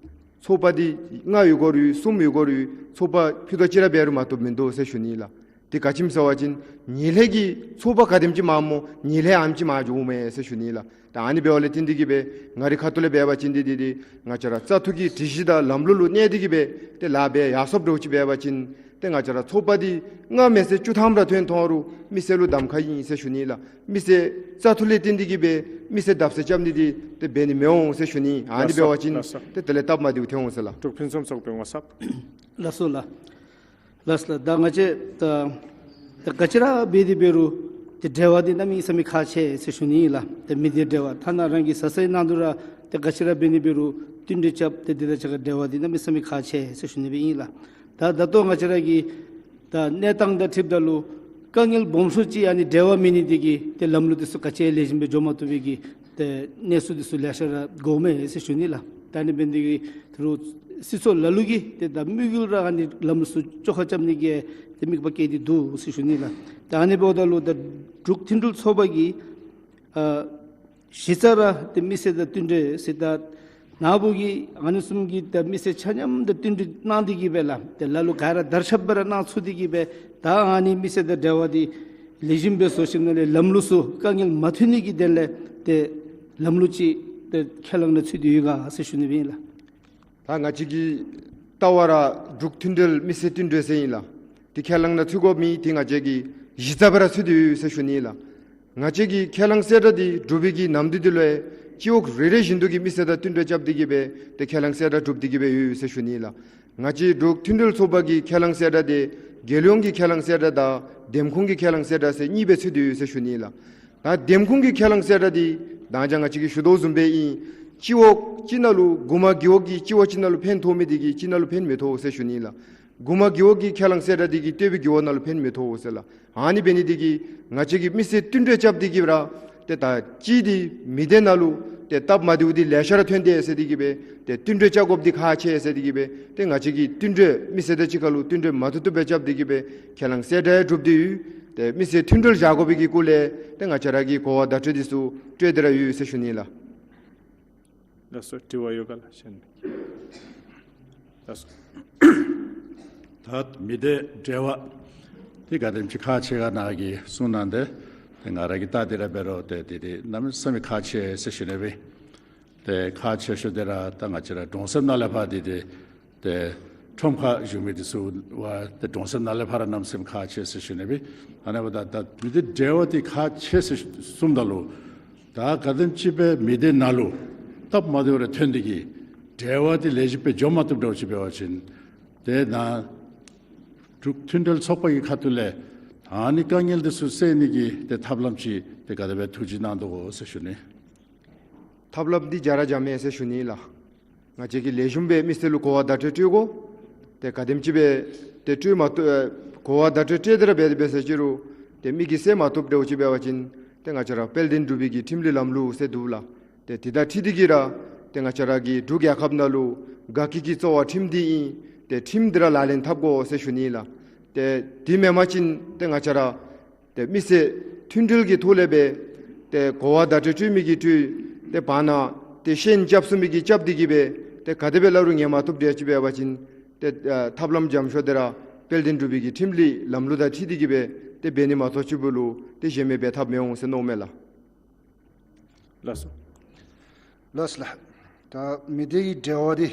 ཚོགས་པ་འདི་ལྔ་ཡོད་དགོ་རུང་གསུམ་ཡོད་དགོ་རུང་ཚོགས་པ་ཕྱེད་དོ་གཅིག་ར་འབད་རུང་མ་བཏུབ་མིན་འདུག་ཟེར་ཞུ་ནི་ལགས། དེ་ག་ཅི་སྨོ་ཟེར་བ་ཅིན་ངན་ལྷད་ཀྱི་ཚོགས་པ་ག་དེམ་ཅིག་མངམ་སྨོ་ངན་ལྷད་ཨ་ནེམ་ཅིག་མང་འགྱོཝ་མས་ཟེར་ཞུ་ནི་ལགས། ད་ཨ་ནི་འབདཝ་ལས་བརྟེན་ཏེ་གི་སྦེ་ང་རའི་ཁ་ཐུག་ལས་འབད་བ་ཅིན་འདི་འདི་འདི་ང་བཅས་ར་བཙག་འཐུ་གི་སྒྲིག་གཞི་དང་ལམ་ལུགས་ལུ་གནས་ཏེ་གི་སྦེ་ཏེ་ལཱ་འབད་ཡར་སོཔ་འདྲཝ་ཅིག་འབད་བ་ཅིན་ཏེ་ང་བཅས་ར་ཚོགས་པ་འདི་ལྔ་མེན་ཟེར་བཅུ་ཐམ་ར་ཐོན་ཐོན་རུང་མི་སེར་ལུ་གདམ་ཁ་ཨིན་ཟེར་ཞུ་ནི་ལགས། མི་སེར་བཙག་འཐུ་ལས་བརྟེན་ཏེ་གི་སྦེ་མི་སེར་བརྡབ་གསིག་རྐྱབ་ནི་འདི་ཏེ་འབད་ནི་མི་འོང་ཟེར་ཞུ་ནི། ཨ་ནི་འབད་བ་ཅིན་ལགས་སོ། ཏེ་དེ་ལས་སྟབས་མ་བདེཝ་ཐོན་འོང་ཟེར་ལགས། འབྲུག་ཕུན་སུམ་ཚོགས་པའི་ངོ་ཚབ། ལགས་སོ་ལགས། ལགས་ལགས། ད་ང་བཅས་ད་ད་ག་ཅི་ར་འབད་དེ་འབད་རུང་ཏེ་འབྲེལ་བ་འདི་གནམ་མེད་ས་མེད་ཁག་ཆེ་ཟེར་ཞུ་ནི་ཨིན་ལགས། ཏེ་མི་སྡེ་འབྲེལ་བ་ཐ་ན་རང་གི་བཟའ་ཚང་ནང་དུ་ར་ཏེ་ག་ཅི་ར་འབད་ནི་འབད་རུང་བསྟུན་གྲོས་རྐྱབ་སྟེ་དེ་དང་གཅིག་ཁར་འབྲེལ་བ་འདི་གནམ་མེད་ས་མེད་ཁག་ཆེ་ཟེར་ཞུ་ནི་སྦེ་ཨིན་ལགས། ད་ད་ལྟོ་ང་བཅས་ར་གི་ད་གནས་སྟངས་དང་འཁྲིལཝ་ད་ལུ་དཀའ་ངལ་སྦོམ་ཤོས་ཅིག་ཨ་ནི་འབྲེལ་བ་མེད་ནི་འདི་གིས་ཏེ་ལམ་ལུགས་འདི་ཚུ་ག་ཅི་ཡང་ལེགས་ཤོམ་སྦེ་འགྱོ་མ་བཏུབ་པའི་གི་ཏེ་གནས་ཚུལ་འདི་ཚུ་ལེ་ཤ་ར་གོཝ་མས་ཟེར་ཞུ་ནི་ལགས། ད་ཨ་ནི་འབད་ནི་འདི་གིས་ད་རུང་སྲིད་ཚོགས་ལ་ལུ་གིས་ཏེ་ད་དམིགས་ཡུལ་ར་ཨ་ནི་ལམ་ལུགས་ཚུ་བཅོ་ཁ་རྐྱབ་ནི་གི་ཏེ་དམིགས་པ་བསྐྱེད་དེ་འདུག་ཟེར་ཞུ་ནི་ལགས། ད་ཨ་ནི་འབདཝ་ད་ལུ་ད་འབྲུག་མཐུན་འབྲེལ་ཚོགས་པ་གིས་ཨ་གཞི་རྩ་ར་ཏེ་མི་སེར་དང་བསྟུན་གྲོས་ཟེར་ད་ནཱ་བུ་གིས་ཨ་ནི་བཟུམ་གྱི་ད་མི་སེར་ཆ་མཉམ་དང་བསྟུན་གྲོས་གནང་སྟེ་གི་སྦེ་ལགས་ཏེ་ལ་ལུ་ག་ར་བརྡར་ཤ་སྦེ་ར་གནང་ཚུགས་ཏེ་གི་སྦེ་ད་ཨ་ནི་མི་སེར་དང་འབྲེལ་བ་འདི་ལེགས་ཤོམ་སྦེ་བཟོ་ཞིནམ་ལས་ལམ་ལུགས་ཚུ་དཀའ་ངལ་མ་ཐོན་ནི་གི་དོན་ལས་ཏེ་ལམ་ལུགས་ཅིག་ཏེ་ཁས་བླངས་ནང་ཚུད་དེ་ཡོད་ག་ཟེར་ཞུ་ནི་སྦེ་ཨིན་ལགས། ད་ང་བཅས་ཀྱི་ལྟ་བ་ར་འབྲུག་མཐུན་འབྲེལ་མི་སེར་བསྟུན་གྲོས་ཟེར་ཨིན་ལགས། དེ་ཁས་བླངས་ནང་ཚུད་དགོ་མི་འདི་ང་བཅས་ཀྱི་གཞི་རྩ་སྦེ་ར་ཚུད་དེ་ཡོད་ཟེར་ཞུ་ནི་ལགས། ང་བཅས་ཀྱིས་ཁས་བླངས་གསལ་བསྒྲགས་འདི་གྲུབ་པའི་གི་ནམ་དུས་འདི་ལུ་ཡང་སྤྱི་འོག་རེ་རེ་བཞིན་དུ་གི་མི་སེར་དང་བསྟུན་གྲོས་རྐྱབ་སྟེ་གི་སྦེ་ཏེ་ཁས་བླངས་གསལ་བསྒྲགས་གྲུབ་སྟེ་གི་སྦེ་ཡོད་ཟེར་ཞུ་ནི་ལགས། ང་བཅས་འབྲུག་མཐུན་འབྲེལ་ཚོགས་པ་གི་ཁས་བླངས་གསལ་བསྒྲགས་འདི་ རྒྱལ་ཡོངས་ཀྱི་ཁས་བླངས་གསལ་བསྒྲགས་དང་འདེམས་ཁོངས་ཀྱི་ཁས་བླངས་གསལ་བསྒྲགས་ཟེར་གཉིས་སྦེ་ཕྱེ་དོ་ཡོད་ཟེར་ཞུ་ནི་ལགས། ད་འདེམས་ཁོངས་ཀྱི་ཁས་བླངས་གསལ་བསྒྲགས་འདི་ད་ཅི་ང་བཅས་ཀྱིས་ཞུ་དོ་བཟུམ་སྦེ་ཨིན། སྤྱི་འོག་ཅིག་ནང་ལུ་རྒྱུ་མ་རྒེད་འོག་གི་སྤྱི་འོག་ཅིག་ནང་ལུ་ཕན་ཐོགས་མི་འདི་གིས་ཅིག་ནང་ལུ་ཕན་མི་ཐོགས་ཟེར་ཞུ་ནི་ལགས། རྒྱུ་མ་རྒེད་འོག་གི་ཁས་བླངས་གསལ་བསྒྲགས་འདི་གིས་སྟོད་པའི་རྒེད་འོག་ནང་ལུ་ཕན་མི་ཐོགས་ཟེར་ལགས། ཨ་ནི་འབད་ནི་འདི་གིས་ང་བཅས་ཀྱིས་མི་སེར་བསྟུན་གྲོས་རྐྱབ་སྟེ་གིས་སྦེ་ར་ཏེ་ད་ཅི་འདི་མི་སྡེ་ནང་ལུ་ཏེ་སྟབས་མ་བདེཝ་འདི་ལེ་ཤ་ར་ཐོན་དེས་ཟེར་ཏེ་གིས་སྦེ་ཏེ་བསྟུན་གྲོས་རྐྱབ་དགོཔ་འདི་ཁག་ཆེ་ཟེར་ཏེ་གིས་སྦེ་ཏེ་ང་བཅས་ཀྱིས་བསྟུན་གྲོས་མི་སེར་དང་གཅིག་ཁར་ལུ་བསྟུན་གྲོས་མ་ཐུབ་ཐུབ་སྦེ་རྐྱབ་སྟེ་གིས་སྦེ་ཁས་བླངས་གསལ་བསྒྲགས་ཡང་གྲུབ་སྟེ་ཡོད། ཏེ་མི་སེར་མཐུན་སྒྲིལ་བཞག་དགོ་པའི་གི་སྐོར་ལས་ཏེ་ང་བཅས་ར་གིས་གོ་བ་བརྡ་སྤྲོད་འདི་ཚུ་སྤྲོད་དེ་ར་ཡོད་ཟེར་ཞུ་ནི་ལགས། ལགས་སོ། དྲི་བ་ཡོད་ག་ལགས། གཞན་མི་གིས། ལགས་སོ། ད་མི་སྡེ་འབྲེལ་བ་འདི་ག་དེམ་ཅིག་ཁག་ཆེ་ག་ནཱ་གིས་གསུངས་གནང་སྟེ། ཏེ་ང་ར་གིས་བལྟ་སྟེ་ར་འབད་རུང་ཏེ་འདི་འདི་གནམ་མེད་ས་མེད་ཁག་ཆེ་ཟེར་ཞུ་ནི་སྦེ། ཏེ་ཁག་ཆེ་ཤོས་འདི་ར་ད་ང་བཅས་ར་གྲོང་གསེབ་ནང་ལས་ཕར་འདི་འདི་ཏེ་ཁྲོམ་ཁར་བཞུགས་མི་འདི་ཚུ་བ་ཏེ་གྲོང་གསེབ་ནང་ལས་ཕར་ར་གནམ་མེད་ས་མེད་ཁག་ཆེ་ཟེར་ཞུ་ནི་སྦེ། ཨ་ནི་འབདཝ་ད་ད་མི་སྡེ་འབྲེལ་བ་འདི་ཁག་ཆེ་ཟེར་གསུངམ་ད་ལུ་ད་ག་དེམ་ཅིག་སྦེ་མི་སྡེ་ནང་ལུ་སྟབས་མ་བདེཝ་རེ་ཐོན་ཏེ་གིས་འབྲེལ་བ་འདི་ལེགས་ཤོམ་སྦེ་འགྱོ་མ་བཏུབ་འདྲཝ་ཅིག་འབད་བ་ཅིན་ཏེ་ནཱ་འབྲུག་མཐུན་འབྲེལ་ཚོགས་པ་གི་ཁ་ཐུག་ལས་ཨ་ནི་དཀའ་ངལ་འདི་ཚུ་སེལ་ནི་གི་ཏེ་ཐབས་ལམ་ཅིག་ཏེ་ག་དེ་སྦེ་ཐུགས་བཞེད་གནང་དོ་གོ་ཟེར་ཞུ་ནི། ཐབས་ལམ་འདི་བརྒྱ་ར་བརྒྱ་མེན་ཟེར་ཞུ་ནི་ལགས། ང་བཅས་ཀྱིས་ལེགས་ཤོམ་སྦེ་མི་སེར་ལུ་གོ་བ་བརྡ་སྤྲོད་སྤྲོད་དགོ། ཏེ་ག་དེམ་ཅིག་སྦེ་ཏེ་སྤྲོད་མ་བཏུབ་ཨེ་གོ་བ་བརྡ་སྤྲོད་སྤྲོད་དེ་ར་འབད་འབད་ཟེར་ཅི་རུང་ཏེ་མི་གིས་གསན་མ་བཏུབ་འདྲཝ་ཅིག་འབད་བ་ཅིན་ཏེ་ང་བཅས་ར་དཔལ་ལྡན་འབྲུག་པའི་གི་ཁྲིམས་ལུགས་ལམ་ལུགས་ཟེར་འདུག་ལགས། ཏེ་དེ་དང་འཁྲིལ་ཏེ་གིས་ར་ཏེ་ང་བཅས་ར་གི་འབྲུག་རྒྱལ་ཁབ་ནང་ལུ་དགའ་སྐྱིད་ཀྱི་རྩ་བ་ཁྲིམས་འདི་ཨིན། ཏེ་ཁྲིམས་འདི་ར་ལག་ལེན་འཐབ་དགོ་ཟེར་ཞུ་ནི་ལགས། ཏེ་དེ་མེན་པ་ཅིན་ཏེ་ང་བཅས་ར་ཏེ་མི་སེར་མཐུན་སྒྲིལ་གྱི་ཐོག་ལས་སྦེ་ཏེ་གོ་བ་བརྡ་སྤྲོད་སྤྲོད་མི་གིས་སྤྲོད། ཏེ་བར་ན་ཏེ་ཤེས་ཡོན་རྐྱབ་ཚུགས་མི་གིས་རྐྱབ་སྟེ་གིས་སྦེ་ཏེ་ག་དེ་སྦེ་སླབ་རུང་ཉན་མ་བཏུབ་འདྲཝ་ཅིག་འབད་བ་ཅིན་ཏེ་ཨ་ཐབས་ལམ་འཇམ་ཤོས་འདི་ར་དཔལ་ལྡན་འབྲུག་པའི་གི་ཁྲིམས་ལུགས་ལམ་ལུགས་དང་འཁྲིལ་ཏེ་གིས་སྦེ་ཏེ་འབད་ནི་མ་གཏོགས་ཅིག་པོ་ལུ་ཏེ་གཞན་མི་འབད་ཐབས་མི་འོང་ཟེར་མནོཝ་མས་ལགས། ལགས་སོ། ལགས་ལགས། ད་མི་སྡེ་གི་འབྲེལ་བ་འདི་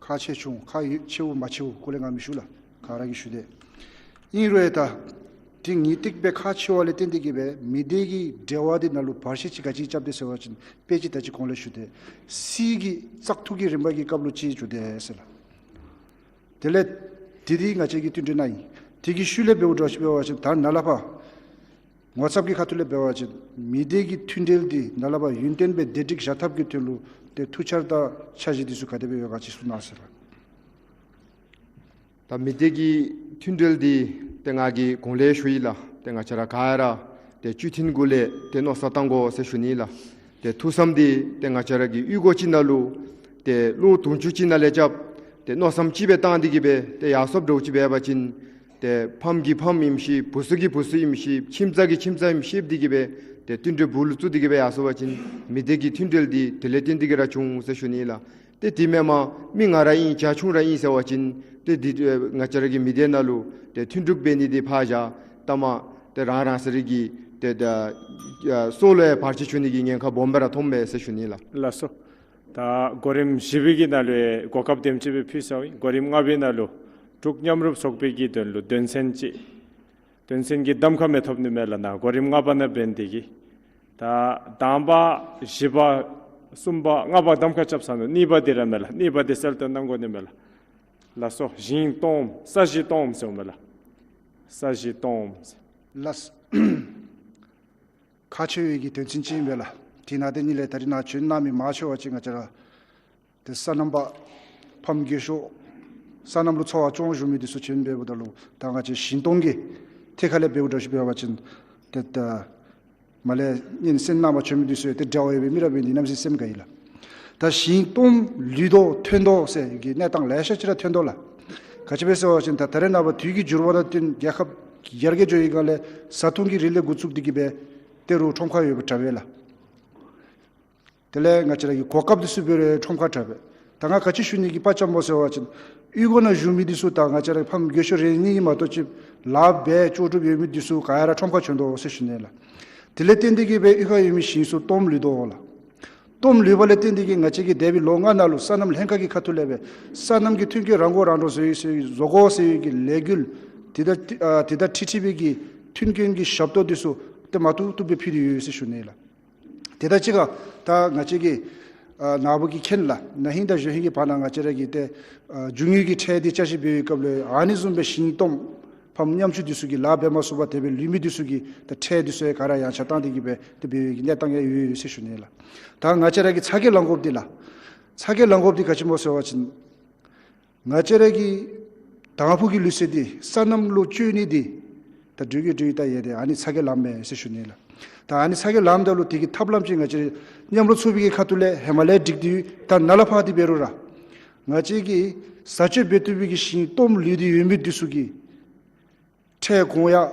ཁག་ཆེ་ཆུང་ཁག་ཡོད་ཆེཝ་མ་ཆེཝ་སྐོར་ལས་ང་མི་ཞུ་ལགས། ག་ར་གིས་ཞུ་དེས། ཨིན་རུང་ཡང་ད་འདི་ངེས་ཏིག་སྦེ་ཁག་ཆེ་བ་ལས་བརྟེན་ཏེ་གིས་སྦེ་མི་སྡེ་གི་འབྲེལ་བ་འདི་ནང་ལུ་བར་ཆད་ཅིག་ག་ཅི་རྐྱབ་དེས་ཟེར་བ་ཅིན་དཔེ་ཅིག་ད་ཅི་གོང་ལས་ཞུ་དེས། སྲིད་ཀྱི་བཙག་འཐུ་གི་རིམ་པ་གི་སྐབས་ལུ་ཅིག་འགྱོ་དེས་ཟེར་ལགས། དེ་ལས་དེ་འདི་ང་བཅས་ཀྱི་མཐུན་འབྲེལ་ནང་ཨིན། དེ་གི་ཤུལ་ལས་འབདཝ་འདྲཝ་ཅིག་འབད་བ་ཅིན་ད་ནཱ་ལས་ཕར་ངོ་ཚབ་ཀྱི་ཁ་ཐུག་ལས་འབད་བ་ཅིན་མི་སྡེ་གི་མཐུན་འབྲེལ་འདི་ནཱ་ལས་ཕར་ཡུན་བརྟན་སྦེ་བདེ་སྒྲིག་བཞག་ཐབས་ཀྱི་དོན་ལུ་ཏེ་ཐུགས་འཆར་དང་འཆར་གཞི་འདི་ཚུ་ག་དེ་སྦེ་ཡོད་ག་ཅིག་གསུང་གནང་ཟེར་ལགས། ད་མི་སྡེ་གི་མཐུན་འབྲེལ་འདི་ཏེ་ང་གིས་གོང་ལས་ཞུ་ཡི་ལགས། ཏེ་ང་བཅས་ར་ག་ར་ཏེ་སྤྱི་འཐུས་གུ་ལས་ཏེ་མནོ་བསམ་བཏང་དགོ་ཟེར་ཞུ་ནི་ལགས། ཏེ་ཐུགས་བསམ་འདི་ཏེ་ང་བཅས་ར་གི་གཡུས་སྒོ་ཅིག་ནང་ལུ་ཏེ་ལོ་དུང་ཕྱུར་ཅིག་ནང་ལས་རྐྱབ་ཏེ་མནོ་བསམ་ཅིག་སྦེ་བཏང་སྟེ་གིས་སྦེ་ཏེ་ཡར་སོངམ་འདྲཝ་ཅིག་འབད་བ་ཅིན་ཏེ་ཕམ་གྱིས་ཕམ་ཨིནམ་ཤེས་བུ་ཚུ་གིས་བུ་ཚུ་ཨིནམ་ཤེས་ཁྱིམ་ཚང་གིས་ཁྱིམ་ཚང་ཨིནམ་ཤེས་ཏེ་གིས་སྦེ་ཏེ་མཐུན་འབྲེལ་སྦུག་ལུ་བཙུགས་ཏེ་གིས་སྦེ་ཡར་སོང་པ་ཅིན་མི་སྡེ་གི་མཐུན་འབྲེལ་འདི་དེ་ལས་བརྟེན་ཏེ་གིས་ར་བྱུང་ཟེར་ཞུ་ནི་ལགས། ཏེ་དེ་མེན་པར་མི་ང་ར་ཨིན་བྱ་ཁྱུང་ར་ཨིན་ཟེར་བ་ཅིན་ཏེ་འདི་ཨེ་ང་བཅས་ར་གི་མི་སྡེ་ནང་ལུ་ཏེ་མཐུན་འབྲེལ་འབད་ནི་འདི་ཕར་བཞག་ལྟ་མ་ཏེ་རང་རང་སོ་རའི་གི་ཏེ་ད་ཨ་སྲོག་ལུ་ཡང་བར་ཆད་བྱུང་ནི་གི་ཉེན་ཁ་སྦོམ་སྦེ་ར་མཐོངམ་མས་ཟེར་ཞུ་ནི་ལགས། ལགས་སོ། ད་གོ་རིམ་བཞི་པའི་གི་ནང་ལུ་གོ་སྐབས་དེམ་ཅིག་སྦེ་ཕུལ་ཚརཝ་ཨིན། གོ་རིམ་ལྔ་པའི་ནང་ལུ་འབྲུག་མཉམ་རུབ་ཚོགས་པའི་གི་དོན་ལུ་དོན་ཚན་ཅིག་དོན་ཚན་གྱི་གདམ་ཁ་མི་ཐོབ་ནི་མས་ལགས། ནཱ་གོ་རིམ་ལྔ་པ་ནང་འབད་ནི་དེ་གིས་ད་དང་པ་བཞི་པ་གསུམ་པ་ལྔ་པ་གདམ་ཁ་རྐྱབ་ཚར་ནུག། གཉིས་པ་འདི་ར་མས་ལགས། གཉིས་པ་འདི་གསལ་སྟོན་གནང་དགོ་ནི་མས་ལགས། ལགས་སོ། ཞིང་སྟོངམ་ས་གཞི་སྟོངམ་ཟེརཝ་མས་ལགས། ས་གཞི་སྟོངམ། ལགས། ཁག་ཆེ་བའི་གི་དོན་ཚན་ཅིག་ཨིན་པས་ལགས། དེ་ནང་ཏེ་ནི་ལས་ད་རིས་ནཱ་བྱོན་གནང་མི་མང་ཆེ་བ་ཅིག་ང་བཅས་ར་ཏེ་སོ་ནམ་པ་ཕམ་རྒས་ཤོས་སོ་ནམ་ལུ་འཚོ་བ་སྐྱོང་བཞུགས་མི་འདི་ཚུ་བྱོན་འབདཝ་ད་ལུ་ད་ང་བཅས་ཞིང་སྟོང་གི་ཐད་ཁ་ལས་འབདཝ་འདྲཝ་ཅིག་འབད་བ་ཅིན་ཏེ་ད་མ་ལས་སྙན་གསན་གནང་པར་བྱོན་མི་འདི་ཚུ་ཡང་ཏེ་འབྲེལ་བ་ཡོད་པའི་མི་ར་འབད་ནི་གནམ་མེད་ས་མེད་སེམས་དགའ་ཡི་ལགས། ད་ཞིང་སྟོངམ་ལུད་དོ་ཐོན་དོ་ཟེར་གྱི་གནས་སྟངས་ལེ་ཤ་ཅིག་ར་ཐོན་དོ་ལགས། ག་ཅི་སྦེ་ཟེར་བ་ཅིན་ད་ད་རེས་ནངས་པ་དུས་ཀྱི་འགྱུར་བ་དང་བསྟུན་རྒྱལ་ཁབ་ཡར་རྒྱས་འགྱོ་བའི་སྒང་ལས་བཟའ་འཐུང་གི་རིགས་ལས་འགོ་བཙུགས་ཏེ་གིས་སྦེ་ཏེ་རུང་ཁྲོམ་ཁ་ཡོདཔ་དྲག་པས་ལགས། དེ་ལས་ང་བཅས་ར་གི་གོ་སྐབས་འདི་ཚུ་འབད་རུང་ཁྲོམ་ཁ་དྲག་པས། ད་ང་ག་ཅི་ཞུ་ནི་གི་དཔའ་བཅམ་པོ་ཟེར་བ་ཅིན་གཡུས་སྒོ་ནང་བཞུགས་མི་འདི་ཚུ་ད་ང་བཅས་ར་ཕམ་རྒས་ཤོས་རེ་གཉིས་ཀྱིས་མ་གཏོགས་ཅིག་ལཱ་འབད་ལྕོགས་གྲུབ་ཡོད་མི་འདི་ཚུ་ག་ཡང་ར་ཁྲོམ་ཁ་བྱོན་དོ་ཟེར་ཞུ་ནི་ལགས། དེ་ལས་བརྟེན་ཏེ་གིས་སྦེ་གཡུས་ཁར་ཡོད་མི་ཞིང་ཚུ་སྟོངམ་ལུད་དོ་ལགས། སྟོངམ་ལུད་པ་ལས་བརྟེན་ཏེ་གིས་ང་བཅས་ཀྱིས་འདས་པའི་ལོ་ལྔ་ནང་ལུ་སོ་ནམ་ལྷན་ཁག་གི་ཁ་ཐུག་ལས་སྦེ་སོ་ནམ་གྱི་མཐུན་རྐྱེན་རང་མགོ་རང་འདྲོངས་བཟོ་ཡི་ཟེར་བཟོ་དགོ་ཟེར་བའི་གི་ལས་འགུལ་དེ་དང་ཨ་དེ་དང་འཁྲིལ་འཁྲིལ་བའི་གི་མཐུན་རྐྱེན་གྱི་ཞབས་ཏོག་འདི་ཚུ་ཏེ་མ་བཏུབ་བཏུབ་སྦེ་ཕུལ་ཏེ་ཡོད་ཟེར་ཞུ་ནི་ལགས། དེ་དང་གཅིག་ཁར་ད་ང་བཅས་ཀྱི་ཨ་ནཱ་བུ་གིས་མཁྱེན་ལགས། ན་ཧིང་དང་གཞེས་ཧིང་གི་བར་ན་ང་བཅས་ར་གི་ཏེ་ཨ་རྒྱུ་དངོས་ཀྱི་ཁྲལ་འདི་བསྐྱར་ཞིབ་འབད་བའི་སྐབས་ལུ་ཨ་ནི་བཟུམ་སྦེ་ཞིང་སྟོངམ་ ཕམ་ཉམ་ཆུང་འདི་ཚུ་གིས་ལཱ་འབད་མ་ཚུགས་པར་དེ་སྦེ་ལུས་མི་འདི་ཚུ་གིས་ད་ཁྲལ་འདི་ཚུ་ཡང་ག་ར་ཡངས་ཆག་བཏང་སྟེ་གི་སྦེ་ཏེ་འབད་བའི་གི་གནས་སྟངས་ཡང་ཡོད་ཡོད་ཟེར་ཞུ་ནི་ལགས། ད་ང་བཅས་ར་གི་ཚ་གྱང་ལང་དགོཔ་འདི་ལགས། ཚ་གྱང་ལང་དགོཔ་འདི་ག་ཅི་སྨོ་ཟེར་བ་ཅིན་ང་བཅས་ར་གི་དང་ཕུ་གི་ལུགས་སྲོལ་འདི་སོ་ནམ་ལུ་སྤྱོད་ནི་འདི་ད་འགྲོས་ཀྱིས་འགྲོས་ཡི་ད་ཡ་ཏེ་ཨ་ནི་ཚ་གྱང་ལངམ་མས་ཟེར་ཞུ་ནི་ལགས། ད་ཨ་ནི་ཚ་གྱང་ལངམ་ད་ལུ་དེ་གི་ཐབས་ལམ་ཅིག་ང་བཅས་མཉམ་རོགས་ཚོགས་པའི་གི་ཁ་ཐུག་ལས་ཧེ་མ་ལས་སྒྲིག་སྟེ་ཡོད། ད་ནཱ་ལས་ཕར་འདི་འབད་རུང་ར་ང་བཅས་ཀྱིས་བཟའ་སྤྱོད་འབད་བཏུབ་པའི་གི་ཞིང་སྟོངམ་ལུས་ཏེ་ཡོད་མི་འདི་ཚུ་གིས་ཁྲལ་གོང་ཡང་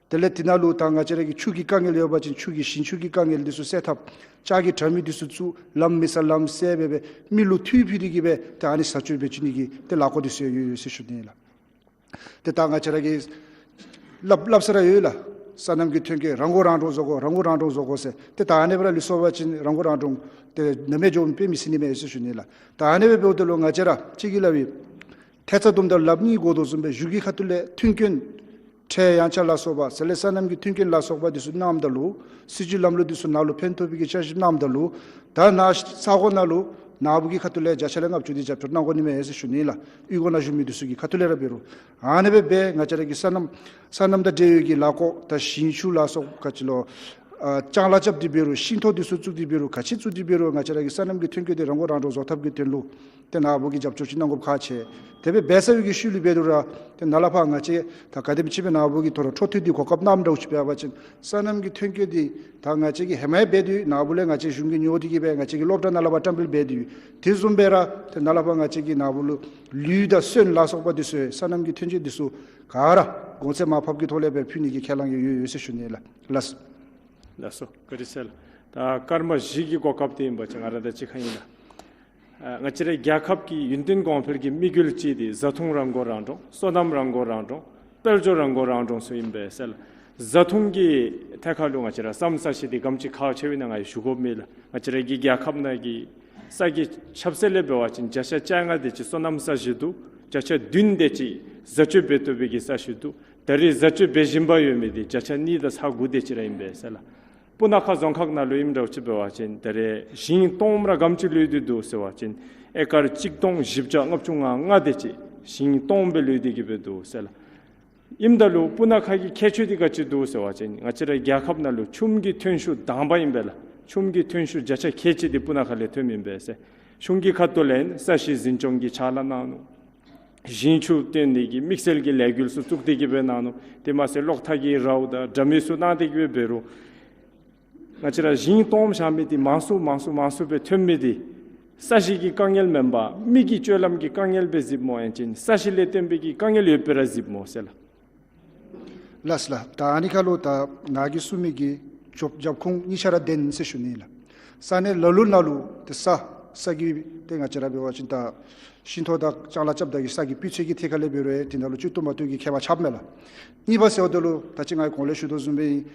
དེ་ལས་དེ་ནང་ལུ་ད་ང་བཅས་ར་གི་ཆུ་གི་དཀའ་ངལ་ཡོད་པ་ཅིན་ཆུ་གི་ཞིང་ཆུ་གི་དཀའ་ངལ་འདི་ཚུ་སེལ་ཐབས། ལྕགས་ཀྱི་དྲ་མིག་འདི་ཚུ་བཙུགས། ལམ་མི་སེལ་ལམ་སེལ་འབད་འབད་མི་ལུ་འཐུས་ཕུལ་ཏེ་གི་སྦེ་ཏེ་ཨ་ནི་བཟའ་སྤྱོད་འབད་བཅུག་ནི་གི་ཏེ་ལཱ་འགོ་འདི་ཚུ་ཡང་ཡོད་ཡོད་ཟེར་ཞུ་ནི་ལགས། ཏེ་ད་ང་བཅས་ར་གིས་སླབ་སླབ་ས་ར་ཡོད་ལགས། སོ་ནམ་གྱི་ཐོན་སྐྱེད་རང་མགོ་རང་འདྲོངས་བཟོ་དགོ། རང་མགོ་རང་འདྲོངས་བཟོ་དགོ་ཟེར། ཏེ་ད་ཨ་ནི་སྦེ་ར་ལུས་སོང་པ་ཅིན་རང་མགོ་རང་འདྲོངས་ཏེ་ནམ་ཡང་འགྱོ་མི་དཔེ་མི་སྲིད་ནི་མས་ཟེར་ཞུ་ནི་ལགས། ད་ཨ་ནི་སྦེ་འབདཝ་ད་ལུ་ང་བཅས་ར་གཅིག་གིས་སླབ་ཡི། ཐེ་ཚོམ་དང་ལགཔ་གཉིས་དགོ་དོ་བཟུམ་སྦེ་གཞུང་གི་ཁ་ཐུག་ལས་མཐུན་རྐྱེན་ཁྲལ་ཡངས་ཆག་ལ་སོགས་པ་ཟེར་ལས་སོ་ནམ་གྱི་མཐུན་རྐྱེན་ལ་སོགས་པ་འདི་ཚུ་གནངམ་ད་ལུ་སྲིད་བྱུས་ལམ་ལུགས་འདི་ཚུ་ནང་ལུ་ཕན་ཐོགས་པའི་གི་བསྐྱར་ཞིབ་གནངམ་ད་ལུ་ད་ནཱ་ས་གོ་ནང་ལུ་ནཱ་བུ་གི་ཁ་ཐུག་ལས་བརྒྱ་ཆ་ལས་ལྔ་བཅུ་འདི་རྒྱབ་སྐྱོར་གནང་དགོ་ནི་མས་ཟེར་ཞུ་ནི་ལགས། གཡུས་སྒོ་ནང་བཞུགས་མི་འདི་ཚུ་གི་ཁ་ཐུག་ལས་ར་འབད་རུང་ཨ་ནི་སྦེ་འབད་ང་བཅས་ར་གི་སོ་ནམ་སོ་ནམ་དང་འབྲེལ་ཡོད་ཀྱི་ལཱ་འགོ་ད་ཞིང་ཆུ་ལ་སོགས་ག་ཅི་ལོ་ཨ་ལྕང་ལཱ་རྐྱབ་སྟེ་འབད་རུང་ཤིང་ཐོག་འདི་ཚུ་བཙུགས་ཏེ་འབད་རུང་ག་ཅི་བཙུགས་ཏེ་འབད་རུང་ང་བཅས་ར་གི་སོ་ནམ་གྱི་ཐོན་སྐྱེད་འདི་རང་མགོ་རང་འདྲོངས་བཟོ་ཐབས་ཀྱི་དོན་ལུ་ཏེ་ནཱ་བུ་གིས་རྒྱབ་སྐྱོར་ཅིག་གནང་དགོཔ་ཁག་ཆེ། དེ་སྦེ་འབད་ཚར་བའི་གི་ཤུལ་ལུ་འབད་རུང་ར་ཏེ་ནཱ་ལས་ཕར་ང་བཅས་ད་ག་དེམ་ཅིག་སྦེ་ནཱ་བུ་གིས་ཐོ་རངས་འཕྲོ་མཐུད་དེ་གོ་སྐབས་གནངམ་འདྲཝ་ཅིག་འབད་བ་ཅིན་སོ་ནམ་གྱི་ཐོན་སྐྱེད་འདི་ད་ང་བཅས་ཀྱིས་ཧེ་མ་ཡང་འབད་དེ་ཡོད། ནཱ་བུ་ལས་ང་བཅས་གཞུང་གིས་ཉོ་སྟེ་གི་སྦེ་ང་བཅས་ཀྱི་སློབ་གྲྭ་ནང་ལས་ཕར་བཀྲམ་སྤེལ་འབད་དེ་ཡོད། དེ་བཟུམ་སྦེ་ར་ཏེ་ནཱ་ལས་ཕར་ང་བཅས་ཀྱིས་ནཱ་བུ་ལུ་ལུད་དང་སོན་ལ་སོགས་པ་འདི་ཚུ་སོ་ནམ་གྱི་ཐོན་སྐྱེད་འདི་ཚུ་ག་ར་གོང་ཚད་མར་ཕབ་ཀྱི་ཐོག་ལས་སྦེ་ཕུལ་ནི་གི་ཁས་བླངས་ཡོད་ཡོད་ཟེར་ཞུ་ནི་ལགས། ལགས་སོ། ལགས་སོ། བཀའ་དྲིན་ཆེ་ལགས། ད་སྐར་མ་བཞི་གི་གོ་སྐབས་འདི་ཨིན་པ་ཅིན་ང་ར་དང་གཅིག་ཁར་ཨིན་ལགས། ཨ་ང་བཅས་རའི་རྒྱལ་ཁབ་ཀྱི་ཡུན་བརྟན་གོང་འཕེལ་གྱི་དམིགས་ཡུལ་ཅིག་འདི་བཟའ་འཐུང་རང་མགོ་རང་འདྲོངས། སོ་ནམ་རང་མགོ་རང་འདྲོངས། དཔལ་འབྱོར་རང་མགོ་རང་འདྲོངས་ཚུ་ཨིན་པས་ཟེར་ལགས། བཟའ་འཐུང་གི་ཐད་ཁར་ལུ་ང་བཅས་ར་ས་མཚམས་ས་གཞི་འདི་ག་དེམ་ཅིག་ཁག་ཆེཝ་ཨིན་ན་ང་ཡང་ཞུ་དགོཔ་མེད་ལགས། ང་བཅས་ར་གི་རྒྱལ་ཁབ་ནང་གི་ས་གི་ཁྱབ་ཚད་ལས་འབད་བ་ཅིན་བརྒྱ་ཆ་བཅོ་ལྔ་དེ་ཅིག་སོ་ནམ་ས་གཞི་འདུག། བརྒྱ་ཆ་བདུན་དེ་ཅིག་བཟའ་སྤྱོད་འབད་བཏུབ་པའི་གི་ས་གཞི་འདུག། ད་རེས་བཟའ་སྤྱོད་འབད་བཞིན་པ་ཡོད་མི་འདི་བརྒྱ་ཆ་གཉིས་དང་ཚག་དགུ་དེ་ཅིག་ར་ཨིན་པས་ཟེར་ལགས། སྤུ་ན་ཁ་རྫོང་ཁག་ནང་ལུ་ཨིནམ་འདྲཝ་ཅིག་འབད་བ་ཅིན་ད་རེས་ཞིང་སྟོངམ་ར་ག་དེམ་ཅིག་ལུས་ཏེ་འདུག་ཟེར་བ་ཅིན་ཨེ་ཀར་གཅིག་སྟོང་བཞི་བརྒྱ་ལྔ་བཅུ་ང་ལྔ་དེ་ཅིག་ཞིང་སྟོངམ་སྦེ་ལུས་ཏེ་གི་སྦེ་འདུག་ཟེར་ལགས། ཨིནམ་ད་ལུ་སྤུ་ན་ཁ་གི་ཁྱད་ཆོས་འདི་ག་ཅི་འདུག་ཟེར་བ་ཅིན་ང་བཅས་རའི་རྒྱལ་ཁབ་ནང་ལུ་ཆུམ་གྱི་ཐོན་ཤུགས་དང་པ་ཨིན་པས་ལགས། ཆུམ་གྱི་ཐོན་ཤུགས་བརྒྱ་ཆ་ཁལ་གཅིག་འདི་སྤུ་ན་ཁ་ལས་ཐོནམ་ཨིན་པས་ཟེར། གཞུང་གི་ཁ་ཐུག་ལས་ས་གཞི་འཛིན་སྐྱོང་གི་ཕྱག་ལཱ་གནང་ནུག། ཞིང་ཆུ་བཏོན་ནི་གི་དམིགས་བསལ་གྱི་ལས་འགུལ་ཚུ་བཙུགས་ཏེ་གི་སྦེ་གནང་ནུག། དེ་མ་ཚད་གློག་ཐག་གི་རཝ་དང་དྲ་མིག་ཚུ་གནང་སྟེ་གི་སྦེ་འབད་རུང་ང་བཅས་ར་ཞིང་སྟོངམ་བཞག་མི་འདི་མང་སུ་མང་སུ་མང་སུ་སྦེ་ཐོན་མི་འདི་ས་གཞི་གི་དཀའ་ངལ་མེན་པར་མི་གི་སྤྱོད་ལམ་གྱི་དཀའ་ངལ་སྦེ་གཟིགསཔ་སྨོ་ཨིན་ཅིན་ས་གཞི་ལས་བརྟེན་པའི་གི་དཀའ་ངལ་ཡོདཔ་སྦེ་ར་གཟིགསཔ་སྨོ་ཟེར་ལགས། ལགས་ལགས། ད་ཨ་ནི་ཁར་ལུ་ད་ནཱ་གིས་གསུངས་མི་གི་རྒྱབ་རྒྱབ་ཁུངས་གཉིས་ཆ་ར་བདེན་ཟེར་ཞུ་ནི་ལགས། ས་གནས་ལ་ལུ་ནང་ལུ་ཏེ་ས་ས་གི་ཏེ་ང་བཅས་ར་འབད་བ་ཅིན་ད་ཤིང་ཐོག་དང་ལྕང་ལཱ་རྐྱབ་ད་གི་ས་གི་སྤུས་ཚད་ཀྱི་ཐད་ཁར་ལས་འབད་རུང་ཨེ་དེ་ནང་ལུ་སྤྱོད་བཏུབ་མ་བཏུབ་ཀྱི་ཁྱད་པར་ཆགསཔ་མས་ལགས། གཉིས་པ་ཟེརཝ་ད་ལུ་ད་ཅི་ང་གིས་གོང་ལས་ཞུ་དོ་བཟུམ་སྦེ་ཨིན།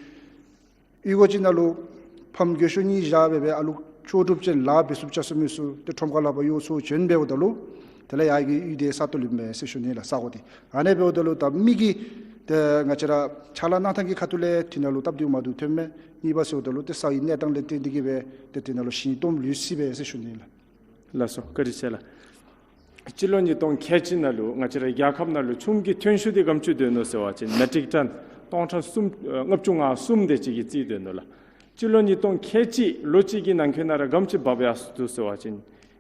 གཡུས་སྒོ་ཅིག་ནང་ལུ་ཕམ་རྒས་ཤོས་གཉིས་བཞག་སྦེ་སྦེ་ཨ་ལུ་ལྕོགས་གྲུབ་ཅན་ལཱ་འབད་ཚུགསཔ་ཅིག་ཟེར་མི་ཚུ་ཏེ་ཁྲོམ་ཁ་ལུ་ཕར་གཡོག་ཚུ་བྱོན་འབདཝ་ད་ལུ་དེ་ལས་ཡར་གྱི་གཡུས་འདི་ས་སྟོང་ལུསཔ་མས་ཟེར་ཞུ་ནི་ལགས། ས་གོ་འདི་ཨ་ནི་འབདཝ་ད་ལུ་ད་མི་གི་ཏེ་ང་བཅས་ར་ཕྱག་ལཱ་གནང་ཐངས་ཀྱི་ཁ་ཐུག་ལས་དེ་ནང་ལུ་སྟབས་བདེཝ་མ་བདེཝ་ཐོནམ་མས། གཉིས་པ་ཟེརཝ་ད་ལུ་ཏེ་ས་གི་གནས་སྟངས་ལས་བརྟེན་ཏེ་གི་སྦེ་ཏེ་དེ་ནང་ལུ་ཞིང་སྟོངམ་ལུས་སྲིད་པས་ཟེར་ཞུ་ནི་ལགས། ལགས་སོ། བཀའ་དྲིན་ཆེ་ལགས། སྤྱི་ལོ་ཉིས་སྟོང་ཁལ་གཅིག་ནང་ལུ་ང་བཅས་རའི་རྒྱལ་ཁབ་ནང་ལུ་ཆུམ་གྱི་ཐོན་ཤུགས་འདི་ག་དེམ་ཅིག་སྡོད་ནུག་ཟེར་བ་ཅིན་མེ་ཊིག་ཊོན་སྟོང་ཕྲག་གསུམ་ཨ་ལྔ་བཅུ་ང་གསུམ་དེ་ཅིག་གི་རྩིས་སྡོད་ནུག་ལགས། སྤྱི་ལོ་ཉིས་སྟོང་ཁལ་གཅིག་ལོ་གཅིག་གི་ནང་འཁོད་ནང་ར་ག་དེམ་ཅིག་འབག་ཡར་སོ་ནུག་ཟེར་བ་ཅིན་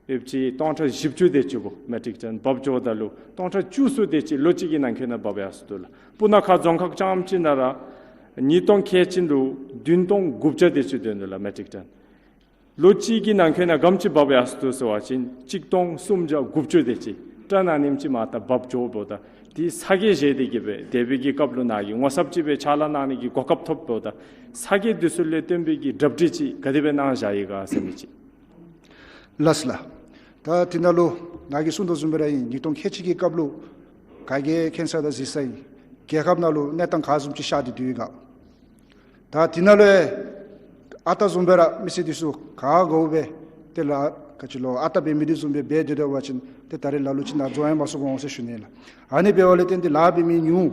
ཨེབ་ཅིག་སྟོང་ཕྲག་བཞི་བཅུ་དེ་ཅིག་གུ་མེ་ཊིག་ཊོན་འབག་འགྱོཝ་ད་ལུ་སྟོང་ཕྲག་བཅུ་གསུམ་དེ་ཅིག་ལོ་གཅིག་གི་ནང་འཁོད་ནང་འབག་ཡར་སོ་ནུག་ལགས། སྤུ་ན་ཁ་རྫོང་ཁག་རྐྱངམ་ཅིག་ནང་ར་ཉིས་སྟོང་ཁལ་གཅིག་ལུ་བདུན་སྟོང་དགུ་བརྒྱ་དེ་ཅིག་སྡོད་ནུག་ལགས་མེ་ཊིག་ཊོན། ལོ་གཅིག་གི་ནང་འཁོད་ནང་ག་དེམ་ཅིག་འབག་ཡར་སོ་ནུག་ཟེར་བ་ཅིན་གཅིག་སྟོང་སུམ་བརྒྱ་དགུ་བཅུ་དེ་ཅིག་ཊོན་ཨ་ནེམ་ཅིག་མར་ད་འབག་འགྱོཝ་ད་དེ་ས་གོ་བཞེས་ཏེ་གི་སྦེ་དེ་སྦེ་གི་སྐབས་ལུ་ནཱ་གིས་ངོ་ཚབ་ཅིག་སྦེ་ཕྱག་ལཱ་གནང་ནི་གི་གོ་སྐབས་ཐོབ་འབདཝ་ད་ས་གོ་འདི་ཚུ་ལས་བརྟེན་པའི་གི་གྲ་སྒྲིག་ཅིག་ག་དེ་སྦེ་གནང་བཞག་ཡི་ག་ཟེར་མི་ཅིག། ལགས་ལགས། ད་དེ་ནང་ལུ་ནཱ་གིས་གསུངས་དོ་བཟུམ་སྦེ་ར་ཨིན། ཉིས་སྟོང་ཁལ་གཅིག་གི་སྐབས་ལུ་ག་གིས་མཁྱེན་ས་དང་གཟིགས་ས་ཨིན། རྒྱལ་ཁབ་ནང་ལུ་གནས་སྟངས་ག་བཟུམ་ཅིག་ཤར་ཏེ་སྡོད་ཡི་ག། ད་དེ་ནང་ལུ་ཨ་རྟག་བཟུམ་སྦེ་ར་མི་སེར་འདི་ཚུ་ག་དགའཝ་སྦེ་ཏེ་ལཱ་ག་ཅི་ལོ་ཨ་རྟག་འབད་མི་འདི་བཟུམ་སྦེ་འབད་སྡོད་སྡོད་པ་ཅིན་ཏེ་ད་རེས་ལ་ལུ་ཅིག་ནང་འཛོམས་ཡང་མ་ཚུགས་འོང་ཟེར་ཞུ་ནི་ལགས། ཨ་ནི་འབདཝ་ལས་བརྟེན་ཏེ་ལཱ་འབད་མི་ཉུང་།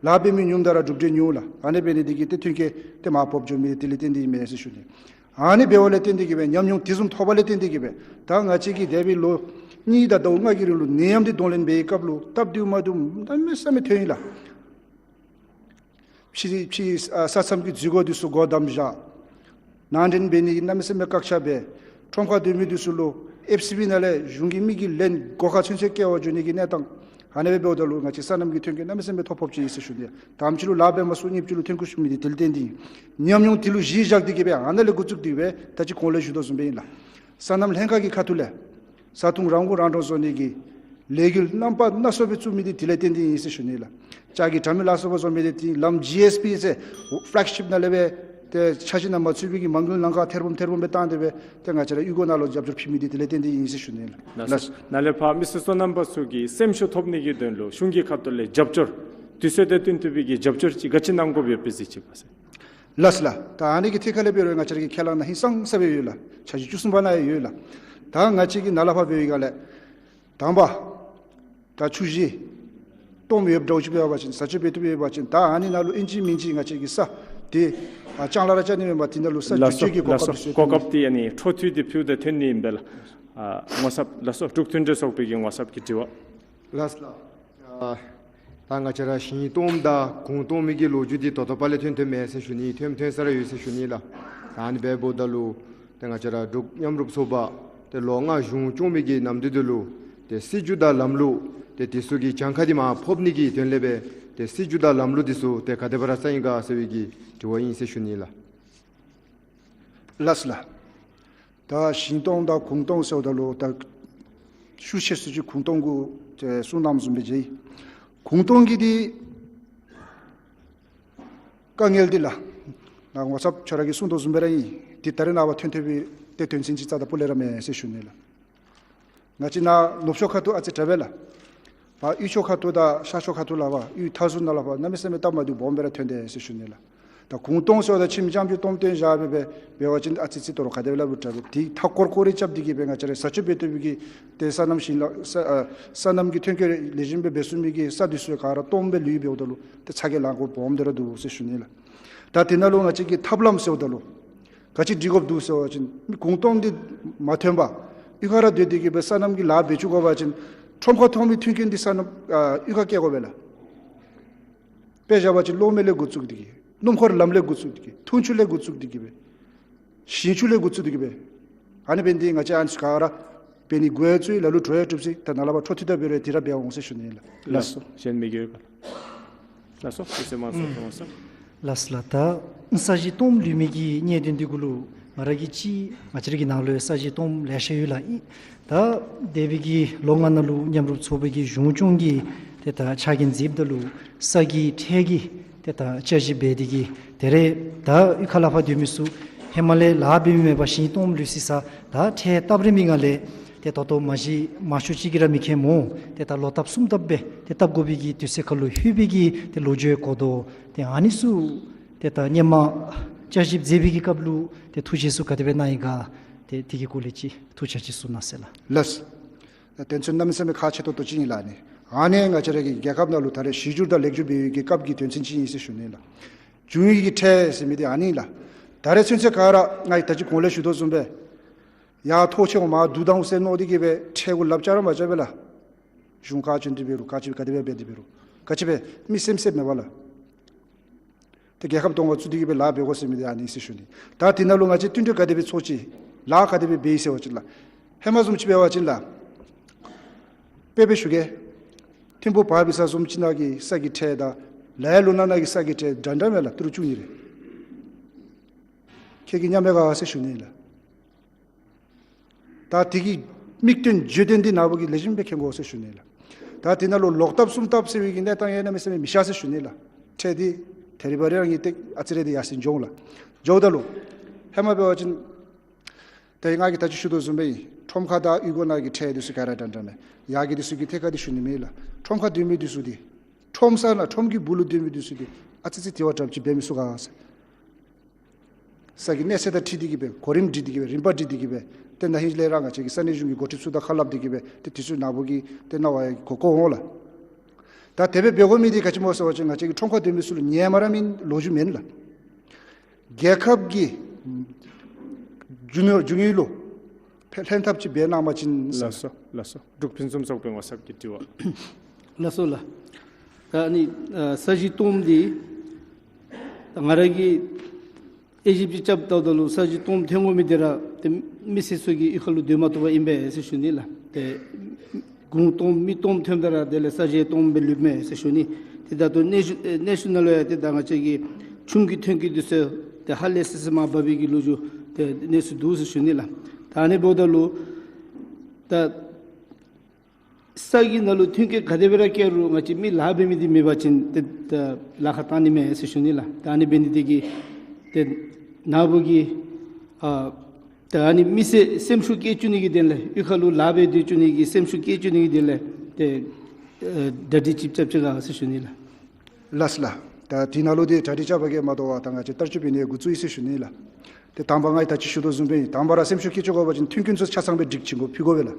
ལཱ་འབད་མི་ཉུངམ་ད་ར་གྲུབ་འབྲས་ཉུང་ལགས། ཨ་ནི་འབད་ནི་འདི་གིས་ཏེ་ཐོན་སྐྱེད་ཏེ་མར་བབས་འགྱོ་མི་དེ་ལས་བརྟེན་ཏེ་ཨིན་མས་ཟེར་ཞུ་ནི། ཨ་ནི་འབདཝ་ལས་བརྟེན་ཏེ་གི་སྦེ་ཉམས་མྱོང་དེ་བཟུམ་ཐོབ་པ་ལས་བརྟེན་ཏེ་གི་སྦེ་ད་ང་བཅས་ཀྱིས་འདས་པའི་ལོ་གཉིས་དང་ཟླཝ་ལྔ་གི་རིང་ལུ་ནད་ཡམས་འདི་གདོང་ལེན་འབད་བའི་སྐབས་ལུ་སྟབས་བདེཝ་མ་བདེཝ་གནམ་མེད་ས་མེད་ཐོན་ཡི་ལགས། ཕྱི་ཕྱི་ཨ་ས་མཚམས་ཀྱི་འཛུལ་སྒོ་འདི་ཚུ་སྒོ་བསྡམས་བཞག། ནང་འདྲེན་འབད་ནི་གི་གནམ་མེད་ས་མེད་བཀག་ཆ་འབད། ཁྲོམ་ཁར་སྡོད་མི་འདི་ཚུ་ལུ་ཨེཕ་སི་བི་ནང་ལས་གཞུང་གི་མི་གིས་ལན་སྒོ་ཁར་ཚུན་ཚོད་སྐྱེལ་བར་འགྱོ་ནི་གི་གནས་སྟངས་ཨ་ནི་སྦེ་འབདཝ་ད་ལུ་ང་བཅས་སོ་ནམ་གྱི་ཐོན་སྐྱེད་གནམ་མེད་ས་མེད་ཐོ་ཕོགཔ་ཅིག་ཨིན་ཟེར་ཞུ་ནི། དང་པ་ཅིག་ལུ་ལཱ་འབད་མ་ཚུགས། གཉིས་པ་ཅིག་ལུ་ཐོན་ཁུངས་ཞིག་མེད། དེ་ལས་བརྟེན་ཏེ་ཉམས་མྱོང་དེ་ལུ་གཞི་བཞག་སྟེ་གི་སྦེ་ཨ་ནཱ་ལས་འགོ་བཙུགས་ཏེ་སྦེ་ད་ཅི་གོང་ལས་ཞུ་དོ་བཟུམ་སྦེ་ཨིན་ལགས། སོ་ནམ་ལྷན་ཁག་གི་ཁ་ཐུག་ལས་བཟའ་འཐུང་རང་མགོ་རང་འདྲོངས་བཟོ་ནི་གི་ལས་འགུལ་རྣམ་པ་སྣ་ཚོགས་སྦེ་བཙུགས་མི་འདི་དེ་ལས་བརྟེན་ཏེ་ཨིན་ཟེར་ཞུ་ནི་ལགས། ལྕགས་ཀྱི་དྲ་མིག་ལ་སོགས་པ་བཟོ་མི་འདི་དེ་ལམ་ཇི་ཨེསི་པི་ཟེར་ཕ་ལེག་ཤིཔ་ནང་ལས་སྦེ་ཏེ་འཆར་གཞི་ནང་མ་ཚུད་པའི་གི་མ་དངུལ་ལམ་ཁར་ཐེར་འབུམ་ཐེར་འབུམ་སྦེ་བཏང་སྟེ་སྦེ་ཏེ་ང་བཅས་ར་གཡུས་སྒོ་ནང་ལུ་རྒྱབ་སྐྱོར་ཕུལ་མི་འདི་དེ་ལས་བརྟེན་ཏེ་ཨིན་ཟེར་ཞུ་ནི་ལགས། ལགས་སོ། ནཱ་ལས་ཕར་མི་སེར་སོ་ནམ་པ་ཚུ་གིས་སེམས་ཤུགས་ཐོབ་ནི་གི་དོན་ལུ་གཞུང་གི་ཁ་ཐུག་ལས་རྒྱབ་སྐྱོར་དུས་ཚོད་དང་བསྟུན་ཏེ་སྦེ་གི་རྒྱབ་སྐྱོར་ཅིག་ག་ཅི་གནང་དགོཔ་ཡོདཔ་སྦེ་གཟིགས་ཅི་ག་ཟེར། ལགས་ལགས། ད་ཨ་ནི་གི་ཐད་ཁར་ལས་འབད་རུང་ང་བཅས་ར་གི་ཁས་བླངས་ནང་ཧིང་སངས་ས་སྦེ་ཡོད་ལགས། འཆར་གཞི་བཅུ་གསུམ་པ་ནང་ཡང་ཡོད་ལགས། ད་ང་བཅས་ཀྱིས་ནཱ་ལས་ཕར་འབད་བའི་སྒང་ལས་དང་པ་ད་ཆུ་གཞི་སྟོངམ་ཡོདཔ་འདྲཝ་ཅིག་འབད་བ་ཅིན་བཟའ་སྤྱོད་འབད་བཏུབ་ཡོད་པ་ཅིན་ད་ཨ་ནི་ནང་ལུ་ཨིན་ཅི་མིན་ཅི་ང་བཅས་ཀྱིས་ས་དེ་ཨ་ལྕང་ལཱ་ར་རྐྱབ་ནི་མེན་པར་དེ་ནང་ལུ་ས་ལགས་སོ། བསྒྱུར་བཅོས་ཀྱི་གོ་ལགས་སྐབས་སོ། སུ་གོ་སྐབས་དེ་ཨ་ནི་འཕྲོ་མཐུད་དེ་ཕུལ་ཏེ་ཐོན་ནི་ཨིན་པས་ལགས། ཨ་ངོ་ཚབ་ལགས་སོ། འབྲུག་མཐུན་འབྲེལ་ཚོགས་པའི་གི་ངོ་ཚབ་ཀྱིས་དྲི་བ། ལགས་ལགས། ཨ་ད་ང་བཅས་ར་ཞིང་སྟོངམ་དང་གུང་སྟོང་མི་གི་ལོ་རྒྱུས་འདི་ད་ལྟོ་ཕར་ལས་ཐོན་ཐོནམ་མས་ཟེར་ཞུ་ནི། ཐོནམ་ཐོན་ས་ར་ཡོད་ཟེར་ཞུ་ནི་ལགས། ད་ཨ་ནི་འབདཝ་ད་ལུ་ཏེ་ང་བཅས་ར་འབྲུག་མཉམ་རུབ་ཚོགས་པ་ཏེ་ལོ་ལྔ་གཞུང་སྐྱོང་མི་གི་ནམ་དུས་འདི་ལུ་ཏེ་སྲིད་བྱུས་དང་ལམ་ལུགས་ཏེ་དེ་ཚུ་གི་གྱངས་ཁ་འདི་མར་ཕབ་ནི་གི་དོན་ལས་སྦེ་ཏེ་སྲིད་བྱུས་དང་ལམ་ལུགས་འདི་ཚུ་ཏེ་ག་དེ་སྦེ་ར་བརྩམ་ཡི་ག་ཟེར་བའི་གི་དྲི་བ་ཨིན་ཟེར་ཞུ་ནི་ལགས། ལགས་ལགས། ད་ཞིང་སྟོངམ་དང་གུང་སྟོངམ་ཟེརཝ་ད་ལུ་ད་ཤུགས་ཆེ་སུ་ཅིག་གུང་སྟོངམ་གུ་ཏེ་གསུང་གནངམ་བཟུམ་སྦེ་མཇལ་ཡི། གུང་སྟོངམ་གི་འདི་དཀའ་ངལ་འདི་ལགས་ང་ངོ་ཚབ་ཁྱོད་ར་གིས་གསུང་དོ་བཟུམ་སྦེ་ར་ཨིན། འདི་ད་རེས་ནངས་པ་ཐོན་ཐོན་པའི་ཏེ་དོན་ཚན་ཅིག་རྩ་དང་སྤུ་ལས་ར་མེན་ཟེར་ཞུ་ནི་ལགས། ང་བཅས་ནཱ་ནུབ་ཕྱོགས་ཁ་ཐུག་ཨ་ཙི་དྲག་པས་ལགས། ཕར་དབུས་ཕྱོགས་ཁ་ཐུག་དང་ཤར་ཕྱོགས་ཁ་ཐུག་ལས་ཕར་དབུས་མཐའ་ཟུར་ནང་ལས་ཕར་གནམ་མེད་ས་མེད་སྟབས་མ་བདེཝ་སྦོམ་སྦེ་ར་ཐོན་དེས་ཟེར་ཞུ་ནི་ལགས། ད་གུང་སྟོངམ་ཟེརཝ་ད་ཁྱིམ་རྐྱངམ་ཅིག་སྟོངམ་སྟོན་བཞག་སྦེ་འབད་བ་ཅིན་ཨ་ཙི་ཙི་ཏོ་རོ་ག་དེ་སྦེ་སླབ་རུང་དྲག་པས། དེ་མཐའ་སྐོར་སྐོར་ར་རྐྱབ་སྟེ་གི་སྦེ་ང་བཅས་ར་བཟའ་སྤྱོད་འབད་བཏུབ་པའི་གི་ཏེ་སོ་ནམ་ཞིང་ལཱ་ས་ཨ་སོ་ནམ་གྱི་ཐོན་སྐྱེད་ལེགས་ཤོམ་སྦེ་འབད་ཚུགས་མི་གི་ས་འདི་ཚུ་ག་ར་སྟོངམ་སྦེ་ལུས་འབདཝ་ད་ལུ་ཏེ་ཚ་གྱང་ལང་དགོཔ་སྦོམ་སྦེ་ར་འདུག་ཟེར་ཞུ་ནི་ལགས། ད་དེ་ནང་ལུ་ང་བཅས་ཀྱི་ཐབས་ལམ་ཟེརཝ་ད་ལུ་ག་ཅི་སྒྲིག་དགོཔ་འདུག་ཟེར་བ་ཅིན་གུང་སྟོངམ་འདི་མ་ཐོན་པར་གཡུས་ཁར་ར་སྡོད་དེ་གི་སྦེ་སོ་ནམ་གྱི་ལཱ་འབད་བཅུག་དགོ་པ་ཅིན་ཁྲོམ་ཁར་ཐོན་མི་མཐུན་རྐྱེན་འདི་སོ་ནམ་ཨ་གཡུས་ཁར་བསྐྱལ་དགོ་པས་ལགས། དཔེ་བཞག་པ་ཅིན་གློག་མེ་ལས་འགོ་བཙུགས་ཏེ་གི་སྣུམ་འཁོར་ལམ་ལས་འགོ་བཙུགས་ཏེ་གི་འཐུང་ཆུ་ལས་འགོ་བཙུགས་ཏེ་གི་སྦེ་ཞིང་ཆུ་ལས་འགོ་བཙུགས་ཏེ་གི་སྦེ་ཨ་ནི་འབད་ནི་འདི་ང་བཅས་ཨ་ནི་ཚུ་ག་ར་འབད་ནི་འགོ་ཡང་བཙུགས་ཡི། ལ་ལུ་འགྲོ་ཡང་གྲུབ་ཅི། ད་ནཱ་ལས་ཕར་འཕྲོ་མཐུད་དེ་འབད་རུང་དེ་ར་འབད་འོང་ཟེར་ཞུ་ནི་ལགས། ལགས་སོ། གཞན་མི་གི་ཡོད་ག་ལགས། ལགས་སོ། ཨིན་ཟེར་མ་སོ་ཐོང་སོ། ལགས་ལགས། ད་ས་གཞི་སྟོངམ་ལུས་མི་གི་གནད་དོན་འདི་གུ་ལུ་ང་ར་གིས་ཅིག་ང་བཅས་ར་གི་ནང་ལུ་ཡང་ས་གཞི་སྟོངམ་ལེ་ཤ་ཡོད་ལགས། ཨིན་ད་འདས་པའི་གི་ལོ་ལྔ་ནང་ལུ་མཉམ་རུབ་ཚོགས་པའི་གི་གཞུང་སྐྱོང་གིས་ཏེ་ད་ཕྱག་འགན་མཛདཔ་ད་ལུ་ས་གི་ཁྲལ་གྱི་ཏེ་ད་བསྐྱར་ཞིབ་འབད་དེ་གི་དེ་རེས་ད་གཡུས་ཁ་ལས་ཕར་སྡོད་མི་ཚུ་ཧེ་མ་ལས་ལཱ་འབད་མི་མེད་པར་ཞིང་སྟོངམ་ལུས་སི་ས་ད་ཁྲལ་བཏབ་རན་པའི་སྒང་ལས་ཏེ་ད་ལྟོ་མ་གཞི་མང་ཤོས་ཅིག་གིས་ར་མི་མཁྱེན་སྨོ། ཏེ་ད་ལོ་བཏབ་གསུམ་བཏབ་སྦེ་ཏེ་བཏབ་དགོ་པའི་གི་དུས་ཚོད་ཁར་ལུ་ལྷོད་པའི་གི་ཏེ་ལོ་རྒྱུས་གོ་དོ། ཏེ་ཨ་ནི་ཚུ་ཏེ་ད་སྔོན་མ་བསྐྱར་ཞིབ་མཛད་པའི་གི་སྐབས་ལུ་ཏེ་ཐུགས་བཞེད་ཚུ་ག་དེ་སྦེ་གནང་ཡི་ག། ཏེ་དེ་གི་སྐོར་ལས་ཅིག་ཐུགས་འཆར་ཅིག་གསུང་གནང་ཟེར་ལགས། ལགས། དོན་ཚན་གནམ་མེད་ས་མེད་ཁག་ཆེ་ཏོག་ཏོ་ཅིག་ཨིན་ལགས། ཨ་ནི་ཨ་ནི་ང་བཅས་ར་གི་རྒྱལ་ཁབ་ནང་ལུ་ད་རེས་གཞི་བསྒྱུར་དང་ལེགས་བསྒྱུར་འབད་བའི་གི་སྐབས་ཀྱི་དོན་ཚན་ཅིག་ཨིན་ཟེར་ཞུ་ནི་ལགས། རྒྱུ་དངོས་ཀྱི་ཁྲལ་ཟེར་མི་འདི་ཨ་ནི་ལགས། ད་རེས་ཚུན་ཚོད་ག་ར་ང་གིས་ད་ཅི་གོང་ལས་ཞུ་དོ་བཟུམ་སྦེ་ཡར་ཐོག་ཆེ་བ་མར་བསྡུ་ད་འོང་ཟེར་མནོ་སྟེ་གི་སྦེ་ཁྲལ་གུ་ལགཔ་རྐྱབ་ར་མ་རྐྱབ་པས་ལགས། གཞུང་ཁ་བྱོན་ཏེ་འབད་རུང་ག་ཅི་ག་དེ་སྦེ་འབད་དེ་འབད་རུང་ག་ཅི་སྦེ་མི་སེམས་སེམས་མེད་པས་ལགས། ཏེ་རྒྱལ་ཁབ་སྟོངམ་བཙུགས་ཏེ་གི་སྦེ་ལཱ་འབད་དགོ་ཟེར་མི་འདི་ཨ་ནི་ཟེར་ཞུ་ནི། ད་དེ་ནང་ལུ་ང་བཅས་བསྟུན་གྲོས་ག་དེ་སྦེ་ཚོགས་ཅི། ལཱ་ག་དེ་སྦེ་འབད་ཡི་ཟེར་བ་ཅིན་ལགས། ཧེ་མ་བཟུམ་ཅིག་འབད་བ་ཅིན་ལགས། དཔེ་སྦེ་ཞུ་གེ། ཐིམ་ཕུ་བར་བི་ས་བཟུམ་ཅིག་ནང་གི་ས་གི་ཁྲལ་དང་ལ་ཡ་ལུ་ནང་ན་གི་ས་གི་ཁྲལ་འདྲ་འདྲ་མས་ལགས། ཏི་རུ་བཅུ་གཉིས་རེ། ཁྱེད་ཀྱིས་མཉམ་འབད་ག་ཟེར་ཞུ་ནི་ལགས། ད་དེ་གི་དམིགས་དོན་བརྗོད་དོན་འདི་ནཱ་བུ་གིས་ལེགས་ཤོམ་སྦེ་མཁྱེན་དགོ་ཟེར་ཞུ་ནི་ལགས། ད་དེ་ནང་ལུ་ལོག་བཏབ་གསུམ་བཏབ་ཟེར་བའི་གི་གནས་སྟངས་ཡང་གནམ་མེད་ས་མེད་མི་ཤ་ཟེར་ཞུ་ནི་ལགས། ཁྲལ་འདི་ཐེ་རི་བ་རི་རང་གི་ཏེ་ཨ་ཙི་རེ་འདི་ཡར་སེང་འགྱོ་འོང་ལགས། འགྱོཝ་ད་ལུ་ཧེ་མ་འབད་བ་ཅིན་ད་ང་གིས་ད་ཅི་ཞུ་དོ་བཟུམ་སྦེ་ཁྲོམ་ཁ་དང་གཡུས་སྒོ་ནང་གི་ཁྲལ་འདི་ཚུ་ག་ར་འདྲ་འདྲ་མས། ཡར་གྱི་འདི་ཚུ་གི་ཐད་ཁར་འདི་ཞུ་ནི་མེད་ལགས། ཁྲོམ་ཁར་སྡོད་མི་འདི་ཚུ་འདི་ཁྲོམ་ས་ནང་ཁྲོམ་གྱི་སྦུག་ལུ་སྡོད་མི་འདི་ཚུ་འདི་ཨ་ཙི་ཙི་དེ་བ་དྲགཔ་ཅིག་འབད་མི་ཚུགས་ག་ཟེར། ས་གི་གནས་ཚད་དང་འཁྲིལ་ཏེ་གི་སྦེ་གོ་རིམ་སྒྲིག་སྟེ་གི་སྦེ་རིམ་པ་སྒྲིག་སྟེ་གི་སྦེ་ཏེ་ན་ཧིང་ལས་ར་ང་བཅས་ཀྱི་ས་གནས་གཞུང་གི་འགོ་ཁྲིདཔ་ཚུ་དང་ཁ་སླབ་སྟེ་གི་སྦེ་ཏེ་དེ་ཚུ་ནཱ་བུ་གིས་ཏེ་གནང་བ་ཡང་གོ་གོ་འོང་ལགས། ད་དེ་སྦེ་འབད་དགོ་མི་འདི་ག་ཅི་སྨོ་ཟེར་བ་ཅིན་ང་བཅས་ཀྱི་ཁྲོམ་ཁར་སྡོད་མི་ཚུ་ལུ་ཉེས་མ་ར་མེད་ལོ་རྒྱུས་མེད་ལགས། རྒྱལ་ཁབ་ཀྱི་རྒྱུ་ནོར་རྒྱུ་དངོས་ལུ་ཕན་ལྷན་ཐབས་ཅིག་འབད་གནང་པ་ཅིན་ཟེར། ལགས་སོ་ལགས་སོ། འབྲུག་ཕུན་སུམ་ཚོགས་པའི་ངོ་ཚབ་ཀྱིས་དྲི་བ། ལགས་སོ་ལགས། ད་ཨ་ནི་ཨ་ས་གཞི་སྟོངམ་འདི་ ད་ང་ར་གིས་དབྱེ་ཞིབ་ཅིག་རྐྱབ་བལྟཝ་ད་ལུ་ས་གཞི་སྟོངམ་ཐོན་དགོ་མི་འདི་ར་ཏེ་མི་སེར་ཚུ་གིས་གཡུས་ཁ་ལུ་སྡོད་མ་བཏུབ་པར་ཨིན་པས་ཟེར་ཞུ་ནི་ལགས། ཏེ་གུང་སྟོངམ་མི་སྟོངམ་ཐོནམ་ད་ར་དེ་ལས་ས་གཞི་སྟོངམ་སྦེ་ལུསཔ་མས་ཟེར་ཞུ་ནི། ཏེ་ད་ལྟོ་གནས་ཚུལ་ཨེ་གནས་ཚུལ་ནང་ལུ་ཡང་ཏེ་ད་ང་བཅས་ཀྱི་ཆུམ་གྱི་ཐོན་སྐྱེད་འདི་ཚུ་ཏེ་ཧ་ལས་སི་སི་མར་འབབ་པའི་གི་ལོ་རྒྱུས་ཏེ་གནས་ཚུལ་འདུག་ཟེར་ཞུ་ནི་ལགས། ད་ཨ་ནི་འབདཝ་ད་ལུ་ད་ས་གི་ནང་ལུ་ཐོན་སྐྱེད་ག་དེ་སྦེ་ར་བསྐྱལ་རུང་ང་བཅས་མི་ལཱ་འབད་མི་འདི་མེད་པ་ཅིན་ཏེ་ད་ལཱ་ཁག་བཏང་ནི་མས་ཟེར་ཞུ་ནི་ལགས། ད་ཨ་ནི་འབད་ནི་དེ་གིས་ཏེ་ནཱ་བུ་གིས་ཨ་ད་ཨ་ནི་མི་སེར་སེམས་ཤུགས་བསྐྱེད་བཅུག་ནི་གི་དོན་ལས་གཡུས་ཁ་ལུ་ལཱ་འབད་སྡོད་བཅུག་ནི་གི་སེམས་ཤུགས་བསྐྱེད་བཅུག་ནི་གི་དོན་ལས་ཏེ་ཨ་གྲ་སྒྲིག་ཅིག་རྐྱབ་ཅི་ག་ཟེར་ཞུ་ནི་ལགས། ལགས་ལགས། ད་དེ་ནང་ལུ་ཏེ་གྲ་སྒྲིག་རྐྱབ་པ་གིས་མ་དོ་བར་ད་ང་བཅས་བསྟར་སྤྱོད་འབད་ནི་འགོ་བཙུགས་ཡི་ཟེར་ཞུ་ནི་ལགས། ཏེ་དང་པ་ང་གིས་ད་ཅི་ཞུ་དོ་བཟུམ་སྦེ་ཨིན། དང་པ་ར་སེམས་ཤུགས་བསྐྱེད་བཅུག་དགོ་པ་ཅིན་མཐུན་རྐྱེན་ཚུ་ཆ་ཚང་སྦེ་སྒྲིག་ཅིག་གུ་ཕུལ་དགོ་པས་ལགས།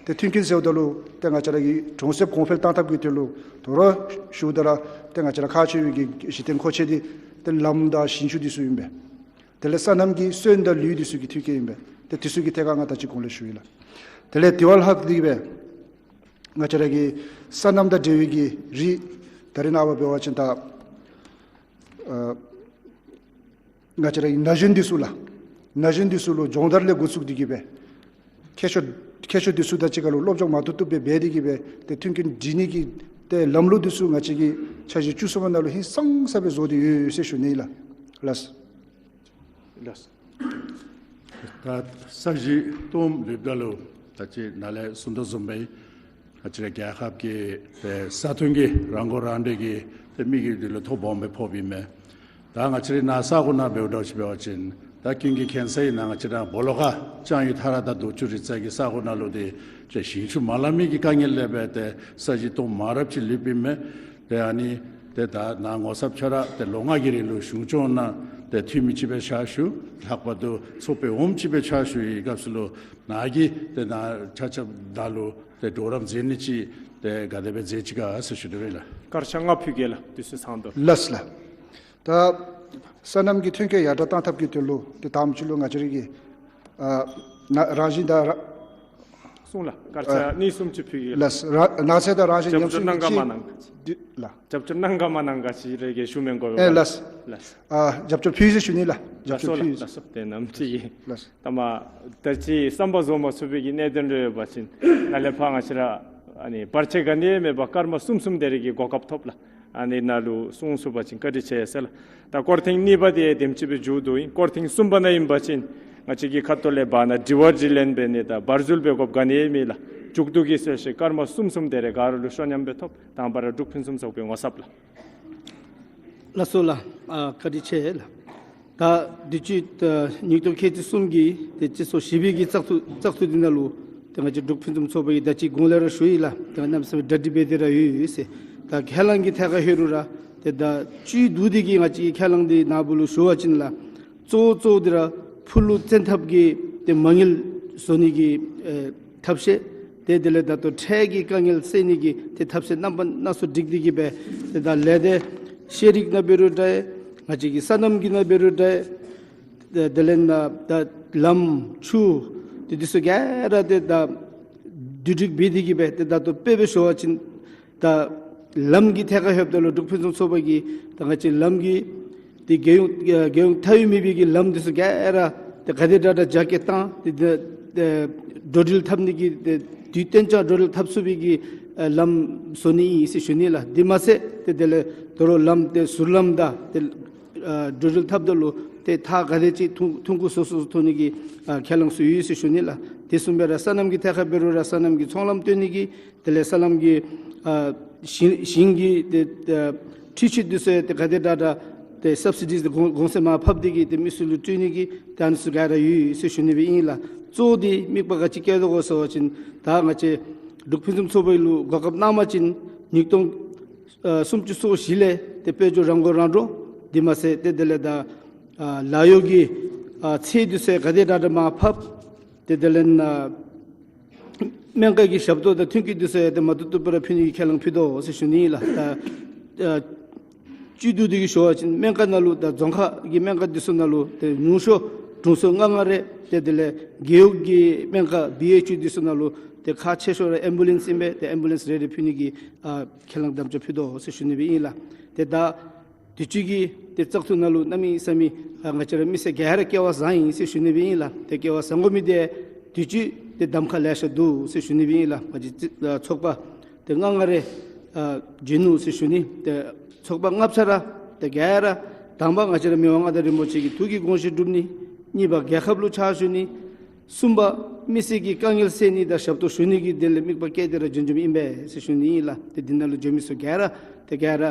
ཏེ་མཐུན་རྐྱེན་ཟེརཝ་ད་ལུ་ཏེ་ང་བཅས་ར་གི་གྲོང་གསེབ་གོང་འཕེལ་བཏང་ཐབས་ཀྱི་དོན་ལུ་དོ་རུང་ཞུཝ་ད་ར་ཏེ་ང་བཅས་ར་ཁག་ཆེ་བའི་གི་གཞི་རྟེན་མཁོ་ཆས་འདི་ཏེ་ལམ་དང་ཞིང་ཆུ་འདི་ཚུ་ཨིན་པས། དེ་ལས་སོ་ནམ་གྱི་སོན་དང་ལུད་འདི་ཚུ་གི་ཐོན་སྐྱེད་ཨིན་པས། ཏེ་འདི་ཚུ་གི་ཐད་ཁར་ང་ད་ཅི་གོང་ལས་ཞུ་ཡི་ལགས། དེ་ལས་དེ་བ་ལྷག་སྟེ་གི་སྦེ་ང་བཅས་ར་གི་སོ་ནམ་དང་འབྲེལ་བའི་གི་རིགས་ད་རེས་ནངས་པ་འབད་བ་ཅིན་ད་ཨ་ང་བཅས་ར་གི་ན་གཞོན་འདི་ཚུ་ལགས། ན་གཞོན་འདི་ཚུ་ལུ་སྦྱོང་བརྡར་ལས་འགོ་བཙུགས་ཏེ་གི་སྦེ་མཁས་མཆོག་མཁས་མཆོག་འདི་ཚུ་དང་གཅིག་ཁར་ལུ་སློབ་སྦྱོང་མ་བཏུབ་བཏུབ་སྦེ་འབད་དེ་གི་སྦེ་ཏེ་མཐུན་རྐྱེན་སྒྲིག་ནི་གི་ཏེ་ལམ་ལུགས་འདི་ཚུ་ང་བཅས་ཀྱི་འཆར་གཞི་བཅུ་གསུམ་པ་ནང་ལུ་ཧིང་སངས་ས་སྦེ་བཟོ་སྟེ་ཡོད་ཟེར་ཞུ་ནི་ལགས། ལགས། ལགས། ད་ས་གཞི་སྟོངམ་ལུསཔ་ད་ལུ་ད་ཅི་ནཱ་ལས་གསུངས་དོ་བཟུམ་སྦེ་ང་བཅས་ར་རྒྱལ་ཁབ་ཀྱི་ཏེ་ས་མཐོང་གི་རང་མགོ་རང་འདྲོངས་ཀྱི་ཏེ་མི་གི་དོན་ལུ་ཐོ་སྦོམ་སྦེ་ཕོགཔ་ཨིན་མས། ད་ང་བཅས་ར་ནཱ་ས་གོ་ནང་འབདཝ་ད་ཅིག་འབད་བ་ཅིན་ད་ཀུན་གྱིས་མཁྱེན་གསལ་ཨིན། ནཱ་ང་བཅས་ར་སྦོ་ལོགས་ཁ་ལྕང་ཡུལ་ཐ་ར་དང་རྡོ་ཆུ་རི་རྩ་གི་ས་གོ་ནང་ལུ་ཏེ་ཏེ་ཞིང་ཆུ་མ་ལང་མི་གི་དཀའ་ངལ་ལས་འབད་དེ་ས་གཞི་སྟོངམ་མང་རབས་ཅིག་ལུསཔ་ཨིན་མས། ཏེ་ཨ་ནི་ཏེ་ད་ནཱ་ངོ་ཚབ་ཁྱོད་ར་ཏེ་ལོ་ལྔ་གི་རིང་ལུ་གཞུང་སྐྱོང་ནང་ཏེ་འཐུས་མི་ཅིག་སྦེ་ཕྱག་ཞུ། ལྷག་པར་དུ་ཚོགས་པའི་འོགམ་ཅིག་སྦེ་ཕྱག་ཞུ་བའི་སྐབས་སུ་ལུ་ནཱ་གིས་ཏེ་ནཱ་ཆ་ཁྱབ་ད་ལུ་ཏེ་གྲོགས་རམ་མཛད་ནི་ཅིག་ཏེ་ག་དེ་སྦེ་མཛད་ཅི་ག་ཟེར་ཞུ་དོ་ལགས། སྐར་ཆ་ལྔ་ཕུལ་གེ་ལགས། དུས་ཚོད་ཚང་དོ། ལགས་ལགས། ད་སོ་ནམ་གྱི་ཐོན་སྐྱེད་ཡར་དྲག་བཏང་ཐབས་ཀྱི་དོན་ལུ་ཏེ་དང་པ་ཅིག་ལུ་ང་བཅས་ར་གི་ཨ་ན་རང་བཞིན་དང་ར་གསུངས་ལགས། སྐར་ཆ་ཨ་གཉིས་གསུམ་ཅིག་ཕུལ་གེ་ལགས། ལགས། ར་ནགས་ཚལ་དང་རང་བཞིན་ཉམས་གསོ་གི་ཅིག་ལགས། རྒྱབ་སྐྱོར་གནང་ག་མ་གནང་ག་ཅིག་རེ་གི་ཞུ་མི་དགོ་པས་ཨེ་ལགས། ལགས། ཨ་རྒྱབ་སྐྱོར་ཕུལ་ཟེར་ཞུ་ནི་ལགས། རྒྱབ་སྐྱོར་ཕུལ་ཟེར། ལགས་སོ་ལགས་སོ། ཏེ་ནམ་ཅིག་ལགས། ད་མ་ད་ཅི་བསམ་པ་རྫོགས་མ་ཚུགས་པའི་གི་གནད་དོན་རེ་ཡོད་པ་ཅིན་ནཱ་ལས་ཕར་ང་བཅས་ར་ཨ་ནི་བར་ཆད་ག་ནི་ཡང་མེད་པར་སྐར་མ་གསུམ་གསུམ་དེ་རེ་གི་གོ་སྐབས་ཐོབ་ལགས། ཨ་ནི་ནང་ལུ་གསུང་ཚུགས་པ་ཅིན་བཀའ་དྲིན་ཆེ་ཟེར་ལགས། ད་སྐོར་ཐེངས་གཉིས་པ་དེ་དེམ་ཅིག་སྦེ་མཇུག་བསྡུ་ཡི། སྐོར་ཐེངས་གསུམ་པ་ནང་ཨིན་པ་ཅིན་ང་བཅས་ཀྱི་ཁ་ཐུག་ལས་འབད་ན་དྲི་བ་དྲིས་ལན་འབད་ནི་དང་བར་འཛུལ་འབད་དགོཔ་ག་ནི་ཡང་མེད་ལགས། མཇུག་བསྡུ་གི་གསོལ་བཤད་སྐར་མ་གསུམ་གསུམ་དེ་རེ་ག་ར་ལུ་ཤོ་ཉམས་སྦེ་ཐོབ། དང་པ་ར་འབྲུག་ཕུན་སུམ་ཚོགས་པའི་ངོ་ཚབ་ལགས། ལགས་སོ་ལགས། ཨ་བཀའ་དྲིན་ཆེ་ལགས། ད་དུས་ཅི་ད་ཉིས་སྟོང་ཁལ་གཅིག་གསུམ་གྱི་ཏེ་སྤྱི་ཚོགས་བཞི་པའི་གི་བཙག་འཐུ་བཙག་འཐུ་འདི་ནང་ལུ་ཏེ་ང་བཅས་འབྲུག་ཕུན་སུམ་ཚོགས་པ་གིས་ད་ཅི་གོང་ལས་ར་ཞུ་ཡི་ལགས། ཏེ་གནམ་མེད་ས་མེད་གྲ་སྒྲིག་འབད་དེ་ར་ཡོད་ཡོད་ཟེར། ད་ཁས་བླངས་ཀྱི་ཐད་ཁར་ལྷོད་རུང་ར་ཏེ་ད་བཅུད་བསྡུ་སྟེ་གི་ང་བཅས་ཀྱིས་ཁས་བླངས་འདི་ནཱ་བུ་ལུ་ཞུ་བ་ཅིན་ལགས། གཙོ་བོ་གཙོ་བོ་འདི་ར་ཕུ་ལུ་བཙན་ཐབས་ཀྱི་ཏེ་མ་དངུལ་བཟོ་ནི་གི་ཨེ་ཐབས་ཤེས། ཏེ་དེ་ལས་ད་ལྟོ་འཕྲལ་གྱི་དཀའ་ངལ་སེལ་ནི་གི་ཏེ་ཐབས་ཤེས་རྣམ་པ་སྣ་ཚོགས་སྒྲིག་སྟེ་གི་སྦེ་ཏེ་ད་ལས་སྡེ་ཤེས་རིག་ནང་འབད་རུང་འདྲ། ང་བཅས་ཀྱི་སོ་ནམ་གྱི་ནང་འབད་རུང་འདྲ། ཏེ་དེ་ལས་ནཱ་ད་ལམ་ཆུ་ཏེ་འདི་ཚུ་ག་ར་ཏེ་ད་བསྡུ་སྒྲིག་འབད་དེ་གི་སྦེ་ཏེ་ད་ལྟོ་དཔེ་སྦེ་ཞུ་བ་ཅིན་ད་ལམ་གྱི་ཐད་ཁར་ལྷོདཔ་ད་ལུ་འབྲུག་ཕུན་སུམ་ཚོགས་པ་གིས་ད་ང་བཅས་ལམ་གྱི་ཏེ་རྒྱལ་ཡོངས་ཨ་རྒྱལ་ཡོངས་མཐའ་དབུས་མེད་པའི་གི་ལམ་འདི་ཚུ་ག་ར་ཏེ་ག་དེ་དྲག་དྲག་རྒྱ་སྐྱེད་བཏང་ཏེ་ཏེ་ཏེ་འགྲོ་འགྲུལ་འཐབ་ནི་གི་ཏེ་དུས་གཏན་འཇགས་འགྲོ་འགྲུལ་འཐབ་ཚུགས་པའི་གི་ཨ་ལམ་བཟོ་ནི་ཨིན་ཟེར་ཞུ་ནི་ལགས། དེ་མ་ཚད་ཏེ་དེ་ལས་དོ་རུང་ལམ་ཏེ་ཟུར་ལམ་དང་ཏེ་ཨ་འགྲོ་འགྲུལ་འཐབ་ད་ལུ་ཏེ་ཐག་ག་དེ་ཅིག་ཐུང་ཐུང་ཀུ་སོ་སོ་ཐུང་ནི་གི་ཨ་ཁས་བླངས་ཚུ་ཡོད་ཟེར་ཞུ་ནི་ལགས། དེ་བཟུམ་སྦེ་ར་སོ་ནམ་གྱི་ཐད་ཁར་འབད་རུང་ར་སོ་ནམ་གྱི་ཚོང་ལམ་བཏོན་ནི་གི་དེ་ལས་སོ་ནམ་གྱི་ཨ་ཞིང་ཞིང་གི་ཏེ་ཨ་འཕྲུལ་ཆས་འདི་ཚུ་ཏེ་ག་དེ་དྲག་དྲག་ཏེ་སབ་སི་ཌིས་ཏེ་གོང་གོང་ཚད་མར་ཕབ་སྟེ་གི་ཏེ་མི་ཚུ་ལུ་སྤྲོད་ནི་གི་ཏེ་ཨ་ནི་ཚུ་ག་ར་ཡོད་ཡོད་ཟེར་ཞུ་ནི་སྦེ་ཨིན་ལགས། གཙོ་བོ་འདི་དམིགས་པ་ག་ཅི་བསྐྱེད་དོ་གོ་ཟེར་བ་ཅིན་ད་ང་བཅས་འབྲུག་ཕུན་སུམ་ཚོགས་པའི་ལུ་གོ་སྐབས་གནང་བ་ཅིན་ཉིས་སྟོང་ཨ་སུམ་ཅུ་སོ་བཞི་ལས་ཏེ་དཔལ་འབྱོར་རང་མགོ་རང་འདྲོངས། དེ་མ་ཚད་ཏེ་དེ་ལས་ད་ཨ་ལཱ་གཡོག་གི་ཨ་ཚད་འདི་ཚུ་ག་དེ་དྲག་དྲག་མར་ཕབ། ཏེ་དེ་ལས་ནཱ་སྨན་ཁང་གི་ཞབས་ཏོག་དང་ཐོན་སྐྱེད་འདི་ཚུ་ཡང་ཏེ་མ་བཏུབ་བཏུབ་སྦེ་ར་ཕུལ་ནི་གི་ཁས་བླངས་ཕུལ་དོ་ཟེར་ཞུ་ནི་ལགས། ད་ཨ་བཅུད་བསྡུ་སྟེ་གི་ཞུ་བ་ཅིན་སྨན་ཁང་ནང་ལུ་ད་རྫོང་ཁག་གི་སྨན་ཁང་འདི་ཚུ་ནང་ལུ་ཏེ་ཉུང་ཤོས་དྲུང་འཚོ་ལྔ་ལྔ་རེ་ཏེ་དེ་ལས་རྒེད་འོག་གི་སྨན་ཁང་བི་ཨེཆ་ཡུ་འདི་ཚུ་ནང་ལུ་ཏེ་ཁག་ཆེ་ཤོས་ར་ཨེམ་བུ་ལེནསི་ཨིན་པས། ཏེ་ཨེམ་བུ་ལེནསི་རེ་རེ་ཕུལ་ནི་གི་ཨ་ཁས་བླངས་དམ་བཅའ་ཕུལ་དོ་ཟེར་ཞུ་ནི་སྦེ་ཨིན་ལགས། ཏེ་ད་དུས་ཅི་གི་ ཏེ་བཙག་འཐུ་ནང་ལུ་གནམ་མེད་ས་མེད་ཨ་ང་བཅས་ར་མི་སེར་ག་ར་སྐལ་བ་བཟང་ཡི་ཟེར་ཞུ་ནི་སྦེ་ཨིན་ལགས། ཏེ་སྐལ་བ་བཟང་དགོ་མི་འདི་དུས་ཅི་ཏེ་གདམ་ཁ་ལེ་ཤ་འདུག་ཟེར་ཞུ་ནི་སྦེ་ཨིན་ལགས། ང་བཅས་ཨ་ཚོགས་པ་ཏེ་ལྔ་ལྔ་རེ་ཨ་བྱིན་ནུག་ཟེར་ཞུ་ནི། ཏེ་ཚོགས་པ་ལྔ་ཆ་ར་ཏེ་ག་ར་དང་པ་ང་བཅས་ར་མི་དབང་མངའ་བདག་རིན་པོ་ཆེ་གི་ཐུགས་ཀྱི་དགོངས་བཞེད་སྒྲུབ་ནི། གཉིས་པ་རྒྱལ་ཁབ་ལུ་ཕྱག་ཞུ་ནི། གསུམ་པ་མི་སེར་གྱི་དཀའ་ངལ་སེལ་ནི་དང་ཞབས་ཏོག་ཞུ་ནི་གི་དོན་ལས་དམིགས་པ་བསྐྱེད་དེ་ར་བྱོན་བྱོནམ་ཨིན་པས་ཟེར་ཞུ་ནི་ཨིན་ལགས། ཏེ་འདི་ནང་ལུ་བྱོན་མི་ཚུ་ག་ར་ཏེ་ག་ར་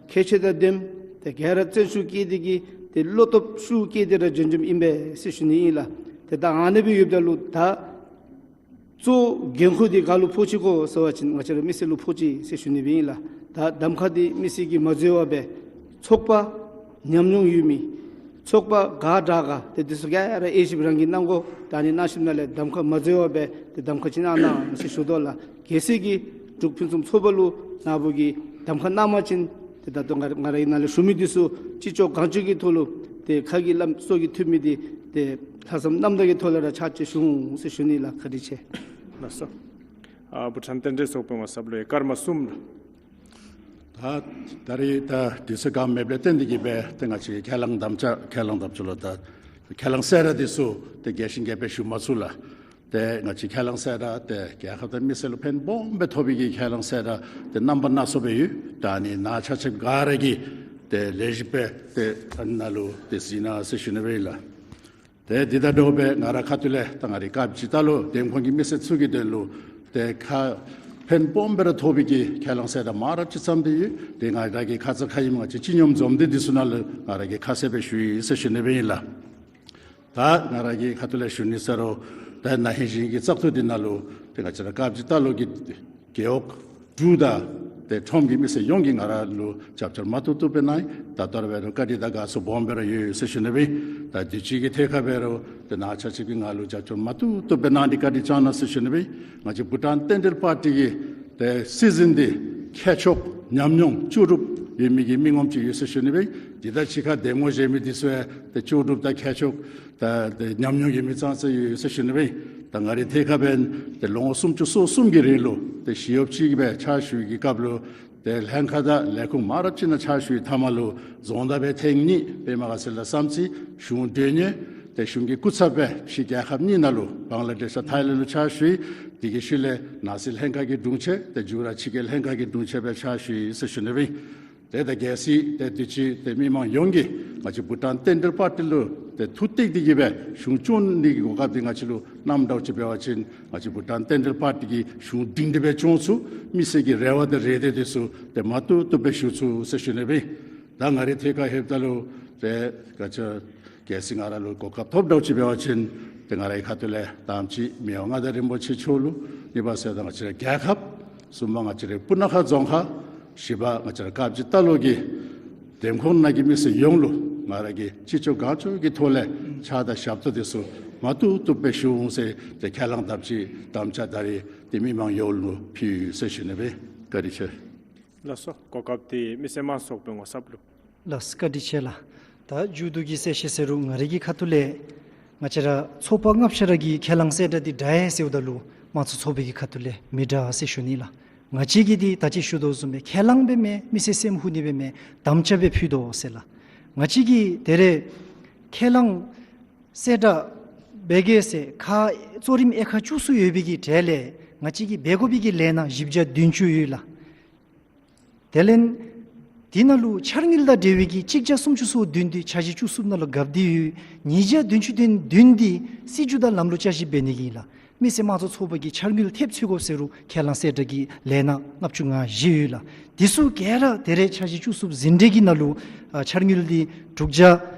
ཁས་འཆེ་དང་ལྡནམ་ཏེ་ག་ར་བརྩོན་ཤུགས་བསྐྱེད་དེ་གིས་ཏེ་བློ་སྟོབས་ཤུགས་བསྐྱེད་དེ་ར་བྱོན་བྱོནམ་ཨིན་པས་ཟེར་ཞུ་ནི་ཨིན་ལགས། ཏེ་ད་ཨ་ནི་སྦེ་ཡོདཔ་ད་ལུ་ད་གཙོ་བོ་འགན་ཁུར་འདི་ག་ལུ་ཕོག་ཅི་གོ་ཟེར་བ་ཅིན་ང་བཅས་ར་མི་སེར་ལུ་ཕོག་ཅི་ཟེར་ཞུ་ནི་སྦེ་ཨིན་ལགས། ད་གདམ་ཁ་འདི་མི་སེར་གྱིས་མ་འཛོལ་བར་སྦེ་ཚོགས་པ་ཉམས་མྱོང་ཡོད་མི་ཚོགས་པ་ག་དྲག་ག་ཏེ་འདི་ཚུ་ག་ར་དབྱེ་ཞིབ་རང་གིས་གནང་དགོ། ད་ཨ་ནི་གནང་ཞིནམ་ལས་གདམ་ཁ་མ་འཛོལ་བར་སྦེ་ཏེ་གདམ་ཁ་ཅིག་གནང་གནང་ཟེར་ཞུ་དོ་ལགས། གལ་སྲིད་ཀྱི་འབྲུག་ཕུན་སུམ་ཚོགས་པ་ལུ་ནཱ་བུ་གིས་གདམ་ཁ་གནང་བ་ཅིན་ཏེ་ད་ལྟོ་ང་ང་རའི་ནང་ལས་ཞུ་མི་འདི་ཚུ་ཅི་ལྕོགས་གང་ལྕོགས་ཀྱི་ཐོག་ལུ་ཏེ་ཁ་གི་ལམ་སོ་གི་ཐུབ་མི་འདི་ཏེ་ལྷག་བསམ་རྣམ་དག་གི་ཐོག་ལས་ར་ཕྱག་ཕྱིད་ཞུ་འོང་ཟེར་ཞུ་ནི་ལགས། བཀའ་དྲིན་ཆེ། ལགས་སོ། ཨ་བྷུ་ཊཱན་རྟེན་འབྲེལ་ཚོགས་པའི་ངོ་ཚབ་ལུ་ཡང་སྐར་མ་གསུམ་ལགས། ད་ད་རེས་ད་དུས་ཚོད་ག་མེདཔ་ལས་བརྟེན་ཏེ་གིས་སྦེ་ཏེ་ང་བཅས་ཁས་བླངས་དམ་བཅའ་ཁས་བླངས་དམ་བཅའ་ལུ་ད་ཁས་བླངས་གསལ་བསྒྲགས་འདི་ཚུ་ཏེ་རྒྱས་ཤིང་རྒྱས་པ་ཞུ་མ་ཚུགས་ལགས། ཏེ་ང་བཅས་ཁས་བླངས་གསལ་བསྒྲགས་ཏེ་རྒྱལ་ཁབ་དང་མི་སེར་ལུ་ཕན་སྦོམ་སྦེ་ཐོགས་པའི་གི་ཁས་བླངས་གསལ་བསྒྲགས་ཏེ་རྣམ་པ་སྣ་ཚོགས་སྦེ་ཡོད། ད་ཨ་ནི་ནཱ་ཆ་ཁྱབ་ག་ར་གིས་ཏེ་ལེགས་ཤོམ་སྦེ་ཏེ་ཨ་ནཱ་ལུ་ཏེ་གཟིགས་གནང་ཟེར་ཞུ་ནི་སྦེ་ཨིན་ལགས། ཏེ་འདི་དང་འདྲཝ་སྦེ་ང་རའི་ཁ་ཐུག་ལས་ད་ང་རའི་དཀར་སྦྱིས་རྟ་ལོག་འདེམས་ཁོངས་ཀྱི་མི་སེར་ཚུ་གི་དོན་ལུ་ཏེ་ཁ་ཕན་སྦོམ་སྦེ་ར་ཐོགས་པའི་གི་ཁས་བླངས་གསལ་བསྒྲགས་མང་རབས་ཅིག་བརྩམས་ཏེ་ཡོད། ཏེ་ང་ར་གི་ཁ་ཙ་ཁ་ཉིནམ་ང་བཅས་སྤྱི་མཉམ་འཛོམས་འདུ་འདི་ཚུ་ནང་ལུ་ང་ར་གིས་ཁ་གསལ་སྦེ་ཞུ་ཡི་ཟེར་ཞུ་ནི་སྦེ་ཨིན་ལགས། ད་ང་ར་གི་ཁ་ཐུག་ལས་ཞུ་ནི་ཟེར་རུང་ད་ན་ཧིང་གཞེས་ཧིང་གི་བཙག་འཐུ་འདི་ནང་ལུ་ཏེ་ང་བཅས་ར་དཀར་སྦྱིས་རྟ་ལོག་གི་རྒེད་འོག་དྲུག་དང་ཏེ་ཁྲོམ་གྱི་མི་སེར་ཡོངས་ཀྱིས་ང་ར་ལུ་རྒྱབ་སྐྱོར་མ་བཏུབ་བཏུབ་སྦེ་གནང་ཡི། ད་ལྟོ་ར་འབད་རུང་བཀའ་དྲིན་ད་དགའ་ཚོར་སྦོམ་སྦེ་ར་ཡོད་ཟེར་ཞུ་ནི་སྦེ། ད་དུས་ཅི་གི་ཐད་ཁར་འབད་རུང་ཏེ་ནཱ་ཆ་ཁྱབ་ཀྱིས་ང་ལུ་རྒྱབ་སྐྱོར་མ་བཏུབ་བཏུབ་སྦེ་གནང་སྟེ་བཀའ་དྲིན་བསྐྱང་གནང་ཟེར་ཞུ་ནི་སྦེ། ང་བཅས་བྷུ་ཊཱན་རྟེན་འབྲེལ་པར་ཊི་གི་ཏེ་སྲིད་འཛིན་འདི་མཁས་མཆོག་ཉམས་མྱོང་ལྕོགས་གྲུབ་ཡོད་མི་གི་མི་ངོམ་ཅིག་ཡོད་ཟེར་ཞུ་ནི་སྦེ། འདི་དང་གཅིག་ཁར་འདེམས་ངོ་བཞེས་མི་འདི་ཚུ་ཡང་ཏེ་ལྕོགས་གྲུབ་དང་མཁས་མཆོག་ད་ཏེ་ཉམས་མྱོང་ཡོད་མི་ཙང་ཙ་ཡོད་ཟེར་ཞུ་ནི་སྦེ། ད་ང་རའི་ཐད་ཁར་འབདན་ཏེ་ལོ་ངོ་སུམ་ཅུ་སོ་གསུམ་གྱི་རིང་ལུ་ཏེ་ཞི་གཡོགཔ་ཅིག་སྦེ་ཕྱག་ཞུ་བའི་གི་སྐབས་ལུ་ཏེ་ལྷན་ཁག་དང་ལས་ཁུངས་མང་རབས་ཅིག་ནང་ཕྱག་ཞུ་བའི་མཐའ་མ་ལུ་རྫོང་བདག་སྦེ་ཐེངས་གཉིས་པདྨ་དགའ་ཚལ་ལས་བརྩམས་ཅི། གཞུང་མགྲོན་གཉེར་ཏེ་གཞུང་གི་སྐུ་ཚབ་སྦེ་ཕྱི་རྒྱལ་ཁབ་གཉིས་ནང་ལུ་བང་ལ་དེཤ་དང་ཐཱའི་ལེནཌ་ལུ་ཕྱག་ཞུ་ཡི། དེ་གི་ཤུལ་ལས་ནང་སྲིད་ལྷན་ཁག་གི་དྲུང་ཆེན་ཏེ་འབྱོར་ར་ཕྱི་རྒྱལ་ལྷན་ཁག་གི་དྲུང་ཆེན་སྦེ་ཕྱག་ཞུ་ཡི་ཟེར་ཞུ་ནི་སྦེ། ཏེ་ད་གལ་སྲིད་ཏེ་དུས་ཅི་ཏེ་མི་མང་ཡོངས་ཀྱིས་ང་བཅས་བྷུ་ཊཱན་རྟེན་འབྲེལ་པར་ཊི་ལུ་ཏེ་ཐུགས་གཏད་དེ་གིས་སྦེ་གཞུང་སྐྱོང་ནི་གི་གོ་སྐབས་འདི་ང་བཅས་ལུ་གནངམ་འདྲཝ་ཅིག་འབད་བ་ཅིན་ང་བཅས་བྷུ་ཊཱན་རྟེན་འབྲེལ་པར་ཊི་གིས་གཞུང་སྒྲིང་སྒྲི་སྦེ་སྐྱོང་ཚུགས། མི་སེར་གྱི་རེ་བ་དང་རེ་འདོད་འདི་ཚུ་ཏེ་མ་བཏུབ་བཏུབ་སྦེ་ཞུ་ཚུགས་ཟེར་ཞུ་ནི་སྦེ། ད་ང་རའི་ཐད་ཁར་ལྷོདཔ་ད་ལུ་ཏེ་ང་བཅས་གལ་སྲིད་ང་ར་ལུ་གོ་སྐབས་ཐོབ་འདྲཝ་ཅིག་འབད་བ་ཅིན་ཏེ་ང་རའི་ཁ་ཐུག་ལས་དང་པ་ཅིག་མི་དབང་མངའ་བདག་རིན་པོ་ཆེ་མཆོག་ལུ། གཉིས་པ་ཟེརཝ་ད་ང་བཅས་རའི་རྒྱལ་ཁབ། གསུམ་པ་ང་བཅས་རའི་སྤུ་ན་ཁ་རྫོང་ཁག། བཞི་པ་ང་བཅས་ར་དཀར་སྦྱིས་རྟ་ལོག་གི་འདེམས་ཁོངས་ནང་གི་མི་སེར་ཡོངས་ལུ་ང་ར་གིས་ཅི་ལྕོགས་གང་ལྕོགས་ཀྱི་ཐོག་ལས་ཕྱག་དང་ཞབས་ཏོག་འདི་ཚུ་མ་བཏུབ་བཏུབ་སྦེ་ཞུ་འོང་ཟེར་ཏེ་ཁས་བླངས་དམ་བཅའ་དམ་བཅའ་ད་རེས་ཏེ་མི་མང་ཡོངས་ལུ་ཕུལ་ཡི་ཟེར་ཞུ་ནི་སྦེ། བཀའ་དྲིན་ཆེ། ལགས་སོ། གོ་སྐབས་འདི་མི་སེར་དམངས་གཙོ་ཚོགས་པའི་ངོ་ཚབ་ལུ། ལགས་སོ། བཀའ་དྲིན་ཆེ་ལགས། ད་མཇུག་བསྡུ་གི་གསལ་བཤད་ཟེར་རུང་ང་རའི་གི་ཁ་ཐུག་ལས་ང་བཅས་ར་ཚོགས་པ་ལྔ་ཆ་ར་གི་ཁས་བླངས་གསལ་བསྒྲགས་འདི་དྲག་ཡི་ཟེརཝ་ད་ལུ་དམངས་གཙོ་ཚོགས་པའི་གི་ཁ་ཐུག་ལས་མི་དྲག་ཟེར་ཞུ་ནི་ལགས། ང་བཅས་ཀྱིས་འདི་ད་ཅི་ཞུ་དོ་བཟུམ་སྦེ་ཁས་བླངས་སྦེ་མེན། མི་སེར་སེམས་ཧུ་ནི་སྦེ་མེན། དམ་བཅའ་སྦེ་ཕུལ་དོ་ཟེར་ལགས། ང་བཅས་ཀྱིས་ད་རེས་ཁས་བླངས་གསལ་བསྒྲགས་འབད་གེ་ཟེར་ཁ་གཙོ་རིམ་དབྱེ་ཁག་བཅུ་གསུམ་ཡོད་པའི་གི་གྲས་ལས་ང་བཅས་ཀྱིས་འབད་དགོ་པའི་གི་ལས་སྣ་བཞི་བརྒྱ་བདུན་ཅུ་ཡོད་ལགས། དེ་ལས་དེ་ནང་ལུ་འཆར་དངུལ་དང་འབྲེལ་བའི་གི་གཅིག་བརྒྱ་སུམ་ཅུ་སོ་བདུན་འདི་འཆར་གཞི་བཅུ་གསུམ་ནང་ལུ་བཀབ་སྟེ་ཡོད། ཉིས་བརྒྱ་བདུན་ཅུ་དོན་བདུན་འདི་སྲིད་བྱུས་དང་ལམ་ལུགས་བསྐྱར་ཞིབ་འབད་ནི་གི་ཨིན་ལགས། མི་སེར་དམངས་གཙོ་ཚོགས་པ་གིས་འཆར་དངུལ་ཐེབས་འཚོལ་དགོཔ་ཟེར་རུང་ཁས་བླངས་གསལ་བསྒྲགས་ཀྱི་ལས་སྣ་ལྔ་བཅུ་ང་བཞི་ཡོད་ལགས། དེ་ཚུ་ག་ར་ད་རེས་འཆར་གཞི་བཅུ་གསུམ་ཟིན་བྲིས་ཀྱི་ནང་ལུ་ཨ་འཆར་དངུལ་འདི་དྲུག་བརྒྱ་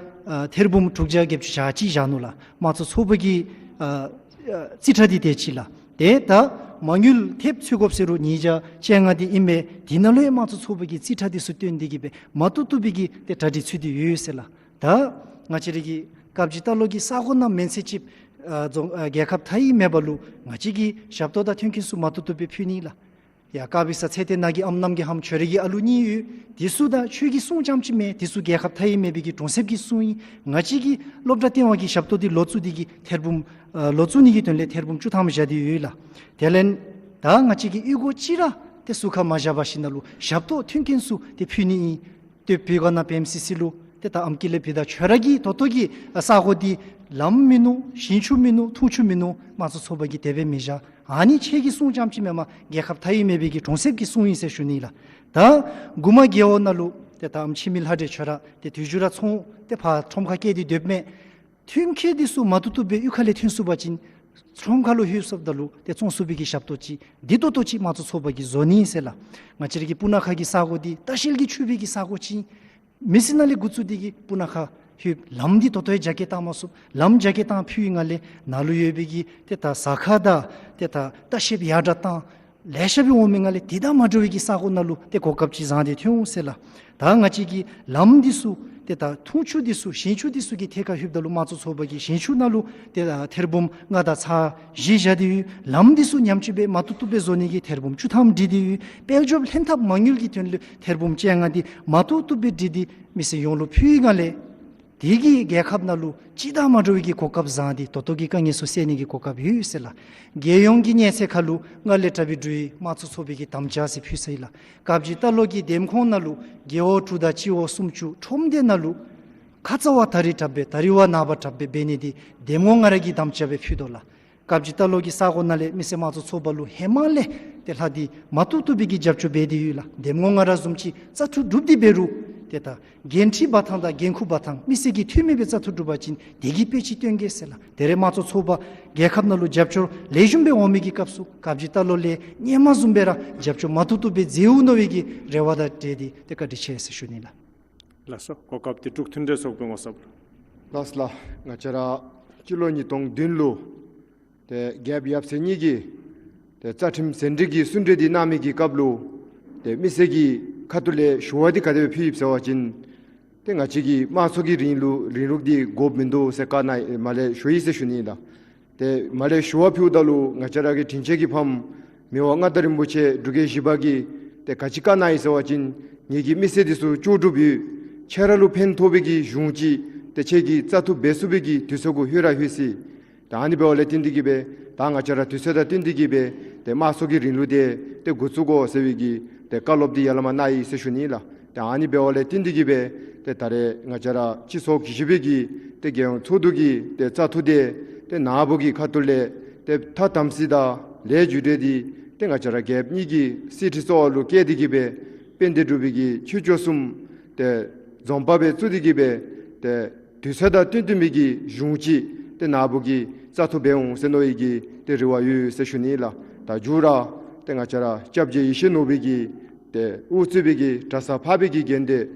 ཨ་ཐེར་འབུམ་དྲུག་བརྒྱ་བརྒྱད་ཅུ་གྱ་གཅིག་བཞག་ནུག་ལགས། དམངས་གཙོ་ཚོགས་པ་གིས་ཨ་ཨ་རྩིས་ཁྲ་འདི་དེ་ཅིག་ལགས། ཏེ་ད་མ་དངུལ་ཐེབས་འཚོལ་དགོཔ་ཟེར་རུང་ཉིས་བརྒྱ་བཅོ་ལྔ་འདི་ཨིན་པས། དེ་ནང་ལུ་ཡང་དམངས་གཙོ་ཚོགས་པ་གིས་རྩིས་ཁྲ་འདི་ཚུ་བཏོན་ཏེ་གིས་སྦེ་མ་བཏུབ་བཏུབ་པའི་གི་ཏེ་གྲ་སྒྲིག་ཚུད་དེ་ཡོད་ཟེར་ལགས། ད་ང་བཅས་རའི་གི་དཀར་སྦྱིས་རྟ་ལོག་གི་ས་གོ་ནང་མེན་ཚེ་ཅིག་ཨ་རྫོང་ཨ་རྒྱལ་ཁབ་མཐའ་དབུས་མེད་པ་ལུ་ང་བཅས་ཀྱིས་ཞབས་ཏོག་དང་མཐུན་རྐྱེན་ཚུ་མ་བཏུབ་བཏུབ་སྦེ་ཕུལ་ནི་ལགས། ཡ་དཀར་སྦྱིས་ས་ཚེ་བརྟན་ནང་གི་ཨམ་གནམ་གྱི་ལྷམོ་ཁྱོད་རའི་གི་ཨ་ལུ་གཉིས་ཡོད། དེ་ཚུ་ད་ཁྱོད་ཀྱི་སྲུང་རྐྱངམ་ཅིག་མེན། དེ་ཚུ་རྒྱལ་ཁབ་མཐའ་དབུས་མེད་པའི་གི་གྲོང་གསེབ་ཀྱི་སྲུང་ཨིན། ང་བཅས་ཀྱིས་སློབ་གྲྭ་སྟོན་པ་གི་ཞབས་ཏོག་འདི་ལོག་བཙུགས་ཏེ་གིས་ཐེར་འབུམ་ཨ་ལོག་བཙུགས་ནི་གི་དོན་ལས་ཐེར་འབུམ་བཅུ་ཐམ་བཞག་སྟེ་ཡོད་ལགས། དེ་ལས་ད་ང་བཅས་ཀྱིས་གཡུས་སྒོ་གཅིག་ར་ཏེ་ཟུར་ཁར་མ་བཞག་པར་ཞིནམ་ལས་ཞབས་ཏོག་མཐུན་རྐྱེན་ཚུ་ཏེ་ཕུལ་ནི་ཨིན། ཏེ་བོད་སྒར་ནང་པི་ཨེམ་སི་སི་ལུ་ ཏེ་ད་ཨམ་སྐད་ལས་འབདཝ་ད་ཁྱོད་ར་གི་ད་ལྟོ་གི་ས་གོ་འདི་ལམ་མིན་ནུག། ཞིང་ཆུ་མིན་ནུག། འཐུང་ཆུ་མིན་ནུག། དམངས་གཙོ་ཚོགས་པ་གིས་དེ་སྦེ་མི་བཞག། ཨ་ནི་ཁྱོད་ཀྱིས་གསུངས་རྐྱངམ་ཅིག་མེན་པར་རྒྱལ་ཁབ་མཐའ་དབུས་མེད་པའི་གི་གྲོང་གསེབ་ཀྱིས་གསུངས་ཡི་ཟེར་ཞུ་ནི་ལགས། ད་མགུར་མ་རྒེད་འོག་ནང་ལུ་ཏེ་ད་ཨམ་འཆི་མེད་ལྷ་འདྲེ་ཁྱོད་ར་ཏེ་དུས་མཇུག་ར་ཚོང་ཏེ་ཕར་ཁྲོམ་ཁར་བསྐྱལ་ཏེ་སྡོདཔ་མས། ཐོན་སྐྱེད་འདི་ཚུ་མ་བཏུབ་བཏུབ་སྦེ་གཡུས་ཁ་ལས་ཐོན་ཚུགས་པ་ཅིན་ཁྲོམ་ཁ་ལུ་ལྷོད་སོངམ་ད་ལུ་ཏེ་བཙོང་ཚུགས་པའི་གི་ཞབས་ཏོག་ཅིག་འདི་ད་ལྟོ་ཅིག་དམངས་གཙོ་ཚོགས་པ་གིས་བཟོ་ནི་ཟེར་ལགས། ང་བཅས་ར་གི་སྤུ་ན་ཁ་གི་ས་གོ་འདི་ལྟ་བཤལ་གྱིས་ཕྱུག་པའི་གི་ས་གོ་ཅིག་མི་སེར་ནང་ལས་འགོ་བཙུགས་ཏེ་གིས་སྤུ་ན་ཁ་ལྷོདཔ། ལམ་འདི་ད་ལྟོ་ཡང་རྒྱ་སྐྱེད་བཏང་མ་ཚུགས། ལམ་རྒྱ་སྐྱེད་བཏང་ཕུལ་བའི་སྒང་ལས་ནཱ་ལུ་ཡོད་པའི་གི་ཏེ་ད་ཟ་ཁང་དང་ཏེ་ད་ལྟ་བཤལཔ་ཡར་དྲག་བཏང་ལེ་ཤ་སྦེ་འོང་མི་སྒང་ལས་དེ་དང་མ་འདྲ་བའི་གི་ས་གོ་ནང་ལུ་ཏེ་གོ་སྐབས་ཅིག་བཟང་སྟེ་ཐོན་འོང་ཟེར་ལགས། ད་ང་བཅས་ཀྱི་ལམ་འདི་ཚུ་ཏེ་ད་འཐུང་ཆུ་འདི་ཚུ་ཞིང་ཆུ་འདི་ཚུ་གི་ཐད་ཁར་ལྷོདཔ་ད་ལུ་དམངས་གཙོ་ཚོགས་པ་གིས་ཞིང་ཆུ་ནང་ལུ་ཏེ་ད་ཐེར་འབུམ་ལྔ་དང་ཚག་བཞི་བཞག་སྟེ་ཡོད། ལམ་འདི་ཚུ་ཉམས་བཅོས་འབད་མ་བཏུབ་བཏུབ་སྦེ་བཟོ་ནི་གི་ཐེར་འབུམ་བཅུ་ཐམ་སྒྲིག་སྟེ་ཡོད། དཔལ་འབྱོར་ལྷན་ཐབས་མ་དངུལ་གྱི་དོན་ལུ་ཐེར་འབུམ་བཅོ་ལྔ་འདི་མ་བཏུབ་བཏུབ་སྦེ་སྒྲིག་སྟེ་མི་སེར་ཡོངས་ལུ་ཕུལ་བའི་སྒང་ལས་དེ་གིས་རྒྱལ་ཁབ་ནང་ལུ་ཅིག་དང་མ་འདྲ་བའི་གི་གོ་སྐབས་བཟང་སྟེ་ད་ལྟོ་གི་དཀའ་ངལ་ཚུ་སེལ་ནི་གི་གོ་སྐབས་ཡོད་ཟེར་ལགས། རྒྱལ་ཡོངས་ཀྱི་གནས་ཚད་ཁར་ལུ་སྔར་ལས་དྲག་པའི་འགྲོ་ཡི་དམངས་གཙོ་ཚོགས་པའི་གི་དམ་བཅའ་ཟེར་ཕུལ་ཚར་ཡི་ལགས། དཀར་སྦྱིས་རྟ་ལོག་གི་འདེམས་ཁོངས་ནང་ལུ་རྒེད་འོག་དྲུག་དང་སྤྱི་འོག་སུམ་ཅུ་ཁྲོམ་སྡེ་ནང་ལུ་ཁ་ཙ་བ་ད་རིས་དྲགཔ་སྦེ་ད་རིས་བ་ནངས་པ་དྲགཔ་སྦེ་འབད་ནི་འདི་འདེམས་ངོ་ང་ར་གིས་དམ་བཅའ་སྦེ་ཕུལ་དོ་ལགས། དཀར་སྦྱིས་རྟ་ལོག་གི་ས་གོ་ནང་ལས་མི་སེར་དམངས་གཙོ་ཚོགས་པ་ལུ་ཧེ་མ་ལས་ཏེ་ལྷག་སྟེ་མ་བཏུབ་བཏུབ་པའི་གི་རྒྱབ་སྐྱོར་འབད་དེ་ཡོད་ལགས། འདེམས་ངོ་ང་ར་བཟུམ་ཅིག་བཙག་འཐུ་གྲུབ་སྟེ་འབད་རུང་ཏེ་ད་འགན་འཁྲི་འབག་ཐངས་དང་འགན་ཁུར་འབག་ཐངས་མི་སེར་གྱིས་འཐུས་མི་སྦེ་བཙག་འཐུ་གྲུབ་པ་ཅིན་དེ་གིས་དཔེ་ཅིག་སྟོན་གེ་ཟེར་ལགས། ད་རེས་དམངས་གཙོ་ཚོགས་པ་རྒྱལ་ཁབ་ནང་ལུ་རྒྱབ་སྐྱོར་ལེགས་ཤོམ་སྦེ་འོང་མི་གི་སྐབས་སུ་དཀར་སྦྱིས་རྟ་ལོག་ལས་སྔོན་མ་བཟུམ་སྦེ་ར་རྒྱབ་སྐྱོར་མ་བཏུབ་བཏུབ་སྦེ་མཛད་འོང་མནོ་བའི་གི་རེ་བ་དང་འབྲེལ་ཏེ་ཏེ་བཀའ་དྲིན་ཆེ་ཟེར་ཞུ་ནི་ལགས། ལགས་སོ། གོ་སྐབས་འདི་འབྲུག་མཐུན་འབྲེལ་ཚོགས་པའི་ངོ་ཚབ་ལུ། ལགས་ལགས། ང་བཅས་ར་སྤྱི་ལོ་ཉིས་སྟོང་བདུན་ལུ་ཏེ་རྒྱལཔོ་ཡབ་སྲས་གཉིས་ཀྱིས་ཏེ་རྩ་ཁྲིམས་ཟིན་བྲིས་ཀྱི་གསུང་གྲོས་འདི་གནང་མི་གི་སྐབས་ལུ་ཏེ་མི་སེར་གྱི་ཁ་ཐུག་ལས་ཞུ་བ་འདི་ག་དེ་སྦེ་ཕུལ་ཡི་ཟེར་བ་ཅིན་ཏེ་ང་བཅས་ཀྱི་དམངས་གཙོ་གི་རིང་ལུགས་རིང་ལུགས་འདི་དགོཔ་མིན་འདུག་ཟེར་བཀའ་གནང་མར་ལས་ཞུ་ཡི་ཟེར་ཞུ་ནི་ལགས། ཏེ་མར་ལས་ཞུ་བ་ཕུལཝ་ད་ལུ་ང་བཅས་ར་གི་དྲིན་ཅན་གྱི་ཕམ་མི་དབང་མངའ་བདག་རིན་པོ་ཆེ་འབྲུག་རྒྱལ་བཞི་པ་གིས་ཏེ་ག་ཅི་བཀའ་གནང་ཡི་ཟེར་བ་ཅིན་ངེ་གི་མི་སེར་འདི་ཚུ་ལྕོགས་གྲུབ་ཡོད། ཁྱེད་ར་ལུ་ཕན་ཐོགས་པའི་གི་གཞུང་ཅིག་ཏེ་ཁྱེད་ཀྱིས་བཙག་འཐུ་འབད་ཚུགས་པའི་གི་དུས་ཚོད་གུ་ལྷོད་ར་ལྷོད་ཅི། ད་ཨ་ནི་འབདཝ་ལས་བརྟེན་ཏེ་གིས་སྦེ་ད་ང་བཅས་ར་དུས་ཚོད་དང་བསྟུན་ཏེ་གིས་སྦེ་ཏེ་དམངས་གཙོ་གི་རིང་ལུགས་འདི་ཏེ་འགོ་བཙུགས་དགོ་ཟེར་བའི་གི་ཏེ་བཀའ་སློབ་འདི་ཡར་ལས་མར་གནང་ཡི་ཟེར་ཞུ་ནི་ལགས། ཏེ་ཨ་ནི་འབདཝ་ལས་བརྟེན་ཏེ་གིས་སྦེ་ཏེ་ད་རེས་ང་བཅས་ར་སྤྱི་ཚོགས་བཞི་པའི་གི་ཏེ་རྒྱལ་ཡོངས་ཚོགས་འདུ་གི་ཏེ་བཙག་འཐུ་འདི་ཏེ་ནཱ་བུ་གི་ཁ་ཐུག་ལས་ཏེ་ཐ་དམ་ཚིག་དང་ལས་རྒྱུ་འབྲས་འདི་ཏེ་ང་བཅས་ར་རྒྱལཔོ་གཉིས་ཀྱི་གསེར་ཁྲི་གསོལ་བ་ལུ་བཀལ་ཏེ་གིས་སྦེ་དཔལ་ལྡན་འབྲུག་པའི་གི་ཆོས་སྐྱོང་གསུམ་ཏེ་འཛོམས་པ་སྦེ་བཙུགས་ཏེ་གིས་སྦེ་ཏེ་དུས་ཚོད་དང་བསྟུན་བསྟུན་མི་གི་གཞུང་ཅིག་ཏེ་ནཱ་བུ་གིས་བཙག་འཐུ་འབད་འོང་ཟེར་མནོ་བའི་གི་ཏེ་རེ་བ་ཡོད་ཟེར་ཞུ་ནི་ལགས། ད་མཇུག་ར་ཏེ་ང་བཅས་ར་སྐྱབས་རྗེ་ཡེ་ཤེས་ནོར་བུ་གི་ཏེ་དབུ་གཙོས་པའི་གི་གྲྭ་ཚང་འཕགས་པའི་གི་དགེ་འདུན་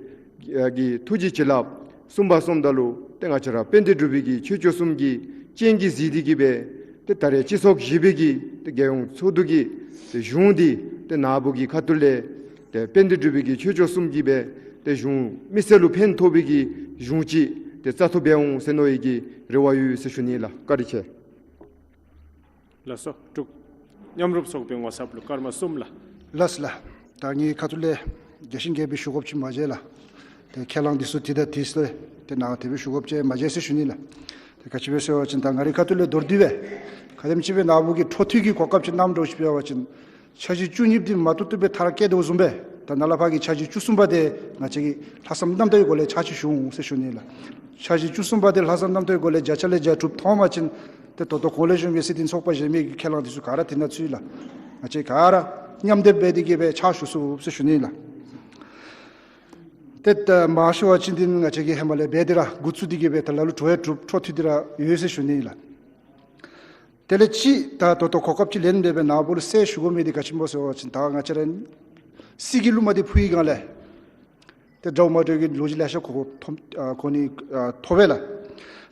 གྱི་ཐུགས་རྗེ་བྱིན་རླབས་གསུངས་པ་སོངམ་ད་ལུ་ཏེ་ང་བཅས་ར་དཔལ་ལྡན་འབྲུག་པའི་གི་ཆོས་སྐྱོང་གསུམ་གྱི་སྤྱན་གྱིས་གཟིགས་ཏེ་གིས་སྦེ་ཏེ་ད་རེས་སྤྱི་ཚོགས་བཞི་པའི་གི་ཏེ་རྒྱལ་ཡོངས་ཚོགས་འདུ་གི་ཏེ་གཞུང་འདི་ཏེ་ནཱ་བུ་གི་ཁ་ཐུག་ལས་ཏེ་དཔལ་ལྡན་འབྲུག་པའི་གི་ཆོས་སྐྱོང་གསུམ་གྱིས་སྦེ་ཏེ་གཞུང་མི་སེར་ལུ་ཕན་ཐོགས་པའི་གི་གཞུང་ཅིག་ཏེ་བཙག་འཐུ་འབད་འོང་ཟེར་མནོ་བའི་གི་རེ་བ་ཡོད་ཟེར་ཞུ་ནི་ལགས། བཀའ་དྲིན་ཆེ། ལགས་སོ། འབྲུག་མཉམ་རུབ་ཚོགས་པའི་ངོ་ཚབ་ལུ་སྐར་མ་གསུམ་ལགས། ལགས་ལགས། ད་ངེའི་ཁ་ཐུག་ལས་རྒྱས་ཤིང་རྒྱས་པའི་ཞུ་དགོཔ་ཅིག་མ་མཇལ་ལགས། ཏེ་ཁས་བླངས་འདི་ཚུ་དེ་དང་དེ་ཚུ་ཏེ་ནཱ་དེ་སྦེ་ཞུ་དགོཔ་ཅིག་མ་མཇལ་ཟེར་ཞུ་ནི་ལགས། ཏེ་ག་ཅི་སྦེ་ཟེར་བ་ཅིན་ད་ང་རའི་ཁ་ཐུག་ལས་མདོར་བསྡུས་སྦེ་ག་དེམ་ཅིག་སྦེ་ནཱ་བུ་གིས་འཕྲོ་མཐུད་ཀྱི་གོ་སྐབས་ཅིག་གནངམ་འདྲཝ་ཅིག་འབད་བ་ཅིན་འཆར་གཞི་བཅུ་གཉིས་འདི་མ་བཏུབ་བཏུབ་སྦེ་མཐར་བསྐྱལ་དོ་བཟུམ་སྦེ་ད་ནཱ་ལས་ཕར་གྱི་འཆར་གཞི་བཅུ་གསུམ་པ་འདི་ང་བཅས་ཀྱིས་ལྷག་བསམ་རྣམ་དག་གི་སྒོ་ལས་ཕྱག་ཕྱིད་ཞུ་འོང་ཟེར་ཞུ་ནི་ལགས། འཆར་གཞི་བཅུ་གསུམ་པ་འདི་ལྷག་བསམ་རྣམ་དག་གི་སྒོ་ལས་བརྒྱ་ཆ་ལས་བརྒྱ་གྲུབ་ཐོན་པ་ཅིན་ཏེ་ད་ལྟོ་གོང་ལས་གཞུང་གི་སྲིད་དོན་ཚོགས་པ་གཞན་མི་གི་ཁས་བླངས་འདི་ཚུ་ག་ར་དེ་ནང་ཚུད་ལགས། ང་བཅས་ག་ར་མཉམ་སྡེབ་འབད་དེ་གིས་སྦེ་ཕྱག་ཞུ་ཚུགས་ཟེར་ཞུ་ནི་ལགས། ཏེ་ད་མ་ཞུ་བ་ཅིན་འདི་ང་བཅས་ཀྱིས་ཧེ་མ་ལས་འབད་དེ་ར་འགོ་བཙུགས་ཏེ་གིས་སྦེ་ད་ལ་ལུ་འཕྲོ་ཡང་འཕྲོ་མཐུད་དེ་ར་ཡོད་ཟེར་ཞུ་ནི་ལགས། དེ་ལས་ཅིག་ད་ད་ལྟོ་གོ་སྐབས་ཅིག་ལེན་སྦེ་སྦེ་ནཱ་བུ་ལུ་གསལ་ཞུ་དགོ་མི་འདི་ག་ཅི་སྨོ་ཟེར་བ་ཅིན་ད་ང་བཅས་ར་སྲིད་ཀྱི་ལུ་མ་འདི་ཕུལ་བའི་སྒང་ལས་ཏེ་འདྲཝ་མ་འདྲཝ་གི་ལོ་རྒྱུས་ལེ་ཤ་གོ་ཐོབ་ཨ་གོ་ནི་ཨ་ཐོབ་པས་ལགས།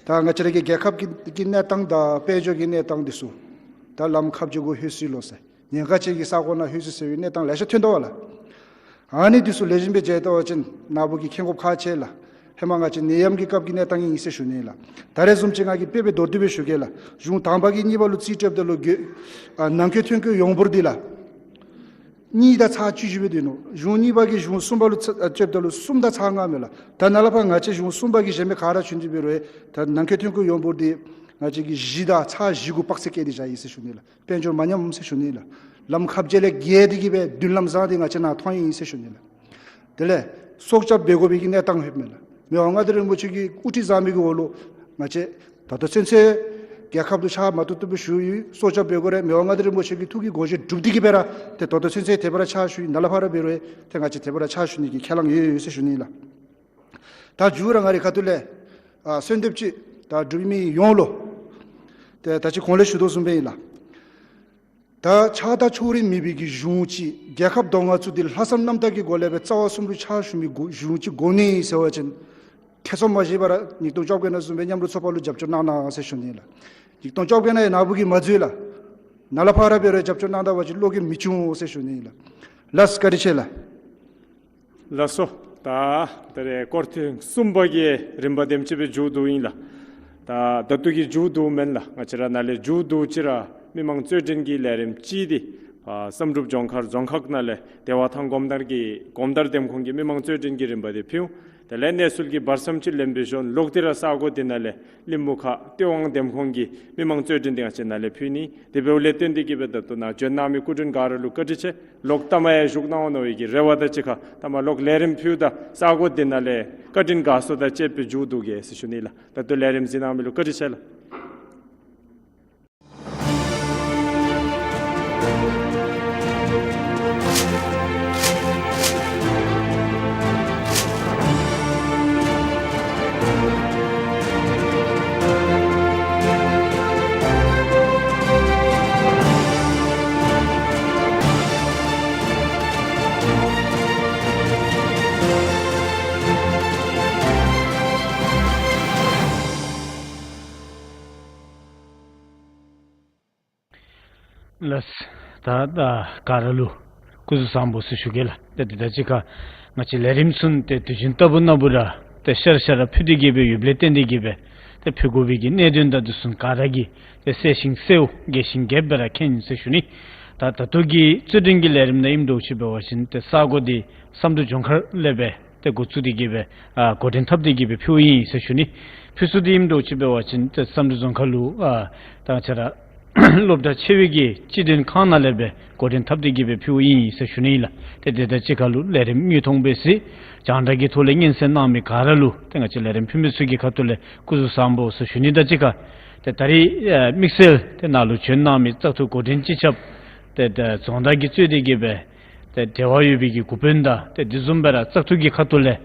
ད་ང་བཅས་ར་གི་རྒྱལ་ཁབ་ཀྱི་ཀྱི་གནས་སྟངས་དང་དཔལ་འབྱོར་གྱི་གནས་སྟངས་འདི་ཚུ་ད་ལམ་ཁ་བརྒྱུད་གུ་ལྷོད་སོ་ཡི་ལོ་ཟེར་ཉེན་ཁ་ཅན་གྱི་ས་གོ་ནང་ལྷོད་སོ་ཡི་ཟེར་བའི་གནས་སྟངས་ལེ་ཤ་ཐོན་དོ་བ་ལགས། ཨ་ནི་འདི་ཚུ་ལེགས་ཤོམ་སྦེ་མཇལ་བལྟ་བ་ཅིན་ནཱ་བུ་གིས་མཁྱེན་དགོཔ་ཁག་ཆེ་ལགས། ཧེ་མ་ང་བཅས་ནད་ཡམས་ཀྱི་སྐབས་ཀྱི་གནས་སྟངས་ཨིན་ཟེར་ཞུ་ནི་ལགས། ད་རེས་བཟུམ་ཅིག་ང་གིས་དཔེ་སྦེ་མདོར་བསྡུས་སྦེ་ཞུ་གེ་ལགས། གཞུང་དང་པ་གིས་གཉིས་པ་ལུ་རྩིས་སྤྲོདཔ་ད་ལུ་གི་ཨ་ནང་འཁོད་ཐོན་སྐྱེད་ཡོངས་འབོར་འདི་ལགས། གཉིས་དང་ཚག་བཅུ་བཞི་སྦེ་སྡོད་ནུག། གཞུང་གཉིས་པ་གིས་གཞུང་གསུམ་པ་ལུ་ཚ་ཨ་སྤྲོདཔ་ད་ལུ་གསུམ་དང་ཚག་ལྔ་མས་ལགས། ད་ནཱ་ལས་ཕར་ང་བཅས་གཞུང་གསུམ་པ་གི་གཞན་མི་ག་ར་བྱོན་ཏེ་འབད་རུང་ད་ནང་འཁོད་ཐོན་སྐྱེད་ཡོངས་འབོར་འདི་ང་བཅས་ཀྱིས་བཞི་དང་ཚག་བཞི་གུ་དཔག་ཚད་བཀལ་ཏེ་བཞག་ཡི་ཟེར་ཞུ་ནི་ལགས། དཔལ་འབྱོར་མ་ཉམས་ཟེར་ཞུ་ནི་ལགས། ལམ་ཁ་བརྒྱད་ལས་བརྒལ་ཏེ་གིས་སྦེ་མདུན་ལམ་བཟང་འདི་ང་བཅས་ནཱ་མཐོང་ཡི་ཟེར་ཞུ་ནི་ལགས། དེ་ལས་སྲོག་སྐྱབས་འབད་དགོ་པའི་གི་གནས་སྟངས་ལྷོདཔ་མས་ལགས། མི་དབང་མངའ་བདག་རིན་པོ་ཆེ་གིས་དབུ་ཁྲིད་བཟང་མི་གི་འོག་ལུ་ང་བཅས་ད་ལྟོ་ཚུན་ཚོད་རྒྱལ་ཁབ་ལུ་ཕྱག་མ་ཐུབ་ཐུབ་སྦེ་ཞུ་ཡི། སྲོག་སྐྱབས་འབད་དགོ་རུང་མི་དབང་མངའ་བདག་རིན་པོ་ཆེ་གི་ཐུགས་ཀྱི་དགོངས་བཞེད་སྒྲུབ་སྟེ་གི་སྦེ་ར་ཏེ་ད་ལྟོ་ཚུན་ཚོད་དེ་སྦེ་ར་ཕྱག་ཞུ་ཡི། ནཱ་ལས་ཕར་འབད་རུང་ཏེ་ང་བཅས་དེ་སྦེ་ར་ཕྱག་ཞུ་ནི་གི་ཁས་བླངས་ཡོད་ཡོད་ཟེར་ཞུ་ནི་ལགས། ད་མཇུག་ར་ང་རའི་ཁ་ཐུག་ལས་ཨ་གསོལ་འདེབས་ཅིག་ད་འབྲུག་མི་ཡོངས་ལུ་ཏེ་ད་ཅི་གོང་ལས་ཞུ་དོ་བཟུམ་སྦེ་ཨིན་ལགས། ད་ཆགས་སྡང་ཕྱོགས་རིས་མེད་པའི་གི་གཞུང་ཅིག་རྒྱལ་ཁབ་གདོང་ཁར་བཙུགས་ཏེ་ལྷག་བསམ་རྣམ་དག་གི་སྒོ་ལས་སྦེ་རྩ་བ་གསུམ་ལུ་ཕྱག་ཞུ་མི་གུ་གཞུང་ཅིག་དགོ་ནི་ཟེར་བ་ཅིན་ཐེ་ཚོམ་མ་བཞེས་པར་ཉིས་སྟོང་བཅོ་བརྒྱད་ནང་བཟུམ་སྦེ་མཉམ་རུབ་ཚོགས་པ་ལུ་རྒྱབ་སྐྱོར་གནང་གནང་ཟེར་ཞུ་ནི་ལགས། ཉིས་སྟོང་བཅོ་བརྒྱད་ནང་ཡང་ནཱ་བུ་གིས་མ་འཛོལ་ལགས། ནཱ་ལས་ཕར་འབད་རུང་རྒྱབ་སྐྱོར་གནང་ད་པ་ཅིན་བློ་འགྱོད་མི་བྱུང་ཟེར་ཞུ་ནི་ལགས། ལགས་བཀའ་དྲིན་ཆེ་ལགས། ལགས་སོ། ད་ད་རེས་སྐོར་ཐེངས་གསུམ་པ་གི་རིམ་པ་དེམ་ཅིག་སྦེ་མཇུག་བསྡུ་ཡི་ལགས། ད་ད་ལྟོ་གི་མཇུག་བསྡུཝ་མེན་ལགས། ང་བཅས་ར་ནཱ་ལས་མཇུག་བསྡུ་ཅི་ར་མི་མང་རྩོད་འགྲན་གྱི་ལས་རིམ་ཅིག་འདི་ཨ་བསམ་གྲུབ་ལྗོངས་མཁར་རྫོང་ཁག་ནང་ལས་བདེ་བ་ཐང་གོམ་དར་གྱི་གོམ་དར་འདེམས་ཁོངས་ཀྱི་མི་མང་རྩོད་འགྲན་གྱི་རིམ་པ་འདི་ཕུལ། དེ་ལས་གནས་ཚུལ་གྱི་བར་མཚམས་ཅིག་ལེན་པའི་ཞོར་ལོག་སྟེ་ར་ས་གོ་འདི་ནང་ལས་གླིང་མུ་ཁ་སྟོད་དབང་འདེམས་ཁོངས་ཀྱི་མི་མང་རྩོད་འགྲན་འདི་ང་བཅས་ནཱ་ལས་ཕུལ་ནི། དེ་འབདཝ་ལས་བརྟེན་ཏེ་གི་སྦེ་ད་ལྟོ་ནཱ་བྱོན་གནང་མི་སྐུ་མགྲོན་ག་ར་ལུ་བཀའ་དྲིན་ཆེ། ལོག་ལྟ་མ་ཡང་བཞུགས་གནང་འོང་མནོ་བའི་གི་རེ་བ་དང་གཅིག་ཁར་ལྟ་མ་ལོག་ལས་རིམ་ཕུལཝ་ད་ས་གོ་འདི་ནང་ལས་བཀའ་དྲིན་དགའ་ཚོར་དང་བཅས་པའི་མཇུག་བསྡུ་གེ་ཟེར་ཞུ་ནི་ལགས། ད་ལྟོ་ལས་རིམ་གཟིགས་གནང་མི་ལུ་བཀའ་དྲིན་ཆེ་ལགས། ལགས། ད་ད་ག་ར་ལུ་སྐུ་གཟུགས་བཟང་པོ་ཟེར་ཞུ་གེ་ལགས། ཏེ་དེ་དང་གཅིག་ཁར་ང་བཅས་ལས་རིམ་ཚུ་ཏེ་དུས་རྒྱུན་ལྟ་བུ་ན་བུ་ར་ཏེ་ཤར་ཤར་ར་ཕུལ་ཏེ་གི་སྦེ་ཡོདཔ་ལས་བརྟེན་ཏེ་གི་སྦེ་ཏེ་ཕུལ་དགོ་པའི་གི་གནད་དོན་དང་དེ་ཚུ་ག་ར་གིས་ཏེ་གསལ་ཞིང་གསལཝ་རྒྱས་ཤིང་རྒྱསཔ་སྦེ་ར་མཁྱེན་ཟེར་ཞུ་ནི། ད་ད་ལྟོ་གི་རྩོད་འགྲན་གྱི་ལས་རིམ་ནང་ཨིནམ་འདྲཝ་ཅིག་འབད་བ་ཅིན་ཏེ་ས་གོ་འདི་བསམ་གྲུབ་ལྗོངས་མཁར་ལས་སྦེ་ཏེ་འགོ་བཙུགས་ཏེ་གི་སྦེ་ཨ་འགོ་འདྲེན་འཐབ་སྟེ་གི་སྦེ་ཕུལཝ་ཨིན་ཟེར་ཞུ་ནི། ཕུལ་ས་འདི་ཨིནམ་འདྲཝ་ཅིག་འབད་བ་ཅིན་ཏེ་བསམ་གྲུབ་ལྗོངས་མཁར་ལུ་ཨ་ད་ང་བཅས་ར་སློབ་གྲྭ་ཆེ་བའི་གི་སྤྱི་དོན་ཁང་ནང་ལས་སྦེ་འགོ་འདྲེན་འཐབ་སྟེ་གི་སྦེ་ཕུལཝ་ཨིན་ཟེར་ཞུ་ནི་ལགས། ཏེ་དེ་དང་གཅིག་ཁར་ལུ་ལས་རིམ་དངོས་མཐོང་སྦེ་གཟིགས་རྒྱང་བསྒྲགས་ཀྱི་ཐོག་ལས་སྙན་གསན་གནང་མི་ག་ར་ལུ་ཏེ་ང་བཅས་ལས་རིམ་ཕུལ་མི་ཚུ་གི་ཁ་ཐུག་ལས་སྐུ་གཟུགས་བཟང་པོ་ཟེར་ཞུ་ནི་དང་གཅིག་ཁར་ཏེ་ད་རིས་ཨ་དམིགས་བསལ་ཏེ་ནཱ་ལུ་བྱོན་གནང་མི་བཙག་འཐུ་འགོ་འདྲེན་སྤྱི་ཁྱབ་ཏེ་ཏེ་རྫོང་བདག་གིས་གཙོས་ཏེ་གི་སྦེ་ཏེ་འབྲེལ་བ་ཡོད་པའི་གི་འགོ་དཔོན་དང་ཏེ་དེ་བཟུམ་སྦེ་ར་བཙག་འཐུ་གི་ཁ་ཐུག་ལས་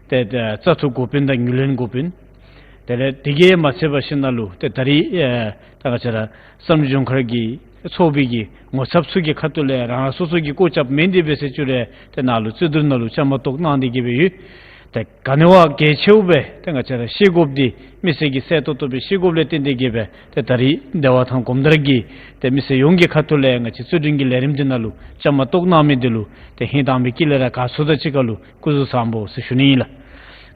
ཏེ་ཏེ་བཙག་འཐུ་འགོ་དཔོན་དང་ངོས་ལེན་འགོ་དཔོན་དེ་ལས་དེ་གིས་མ་ཚད་པར་ཞིནམ་ལས་ཏེ་ད་རིས་ཨེ་ད་ང་བཅས་ར་བསམ་གྲུབ་ལྗོངས་མཁར་གྱི་ཚོགས་པའི་གི་ངོ་ཚབ་ཚུ་གི་ཁ་ཐུག་ལས་རང་རང་སོ་སོ་གི་སྐུ་ཚབ་མེན་ཏེ་འབད་ཟེར་ཅི་རུང་ཏེ་ནཱ་ལུ་རྩོད་བསྡུར་ནང་ལུ་བཅའ་མར་གཏོགས་གནང་སྟེ་གི་སྦེ་ཡོད། ཏེ་ག་ནི་བ་གལ་ཆེཝ་སྦེ་ཏེ་ང་བཅས་ར་ཤེས་དགོཔ་འདི་མི་སེར་གྱིས་གསལ་ཏོག་ཏོ་སྦེ་ཤེས་དགོཔ་ལས་བརྟེན་ཏེ་གི་སྦེ་ཏེ་ད་རིས་བདེ་བ་ཐང་གོམ་དར་གྱི་ཏེ་མི་སེར་ཡོངས་ཀྱི་ཁ་ཐུག་ལས་ང་བཅས་རྩོད་འགྲན་གྱི་ལས་རིམ་འདི་ནང་ལུ་བཅའ་མར་གཏོགས་གནང་མི་འདི་ལུ་ཏེ་ཧིང་དྭངས་པའི་དཀྱིལ་ལས་ར་དགའ་ཚོར་དང་གཅིག་ཁར་ལུ་སྐུ་གཟུགས་བཟང་པོ་ཟེར་ཞུ་ནི་ཨིན་ལགས།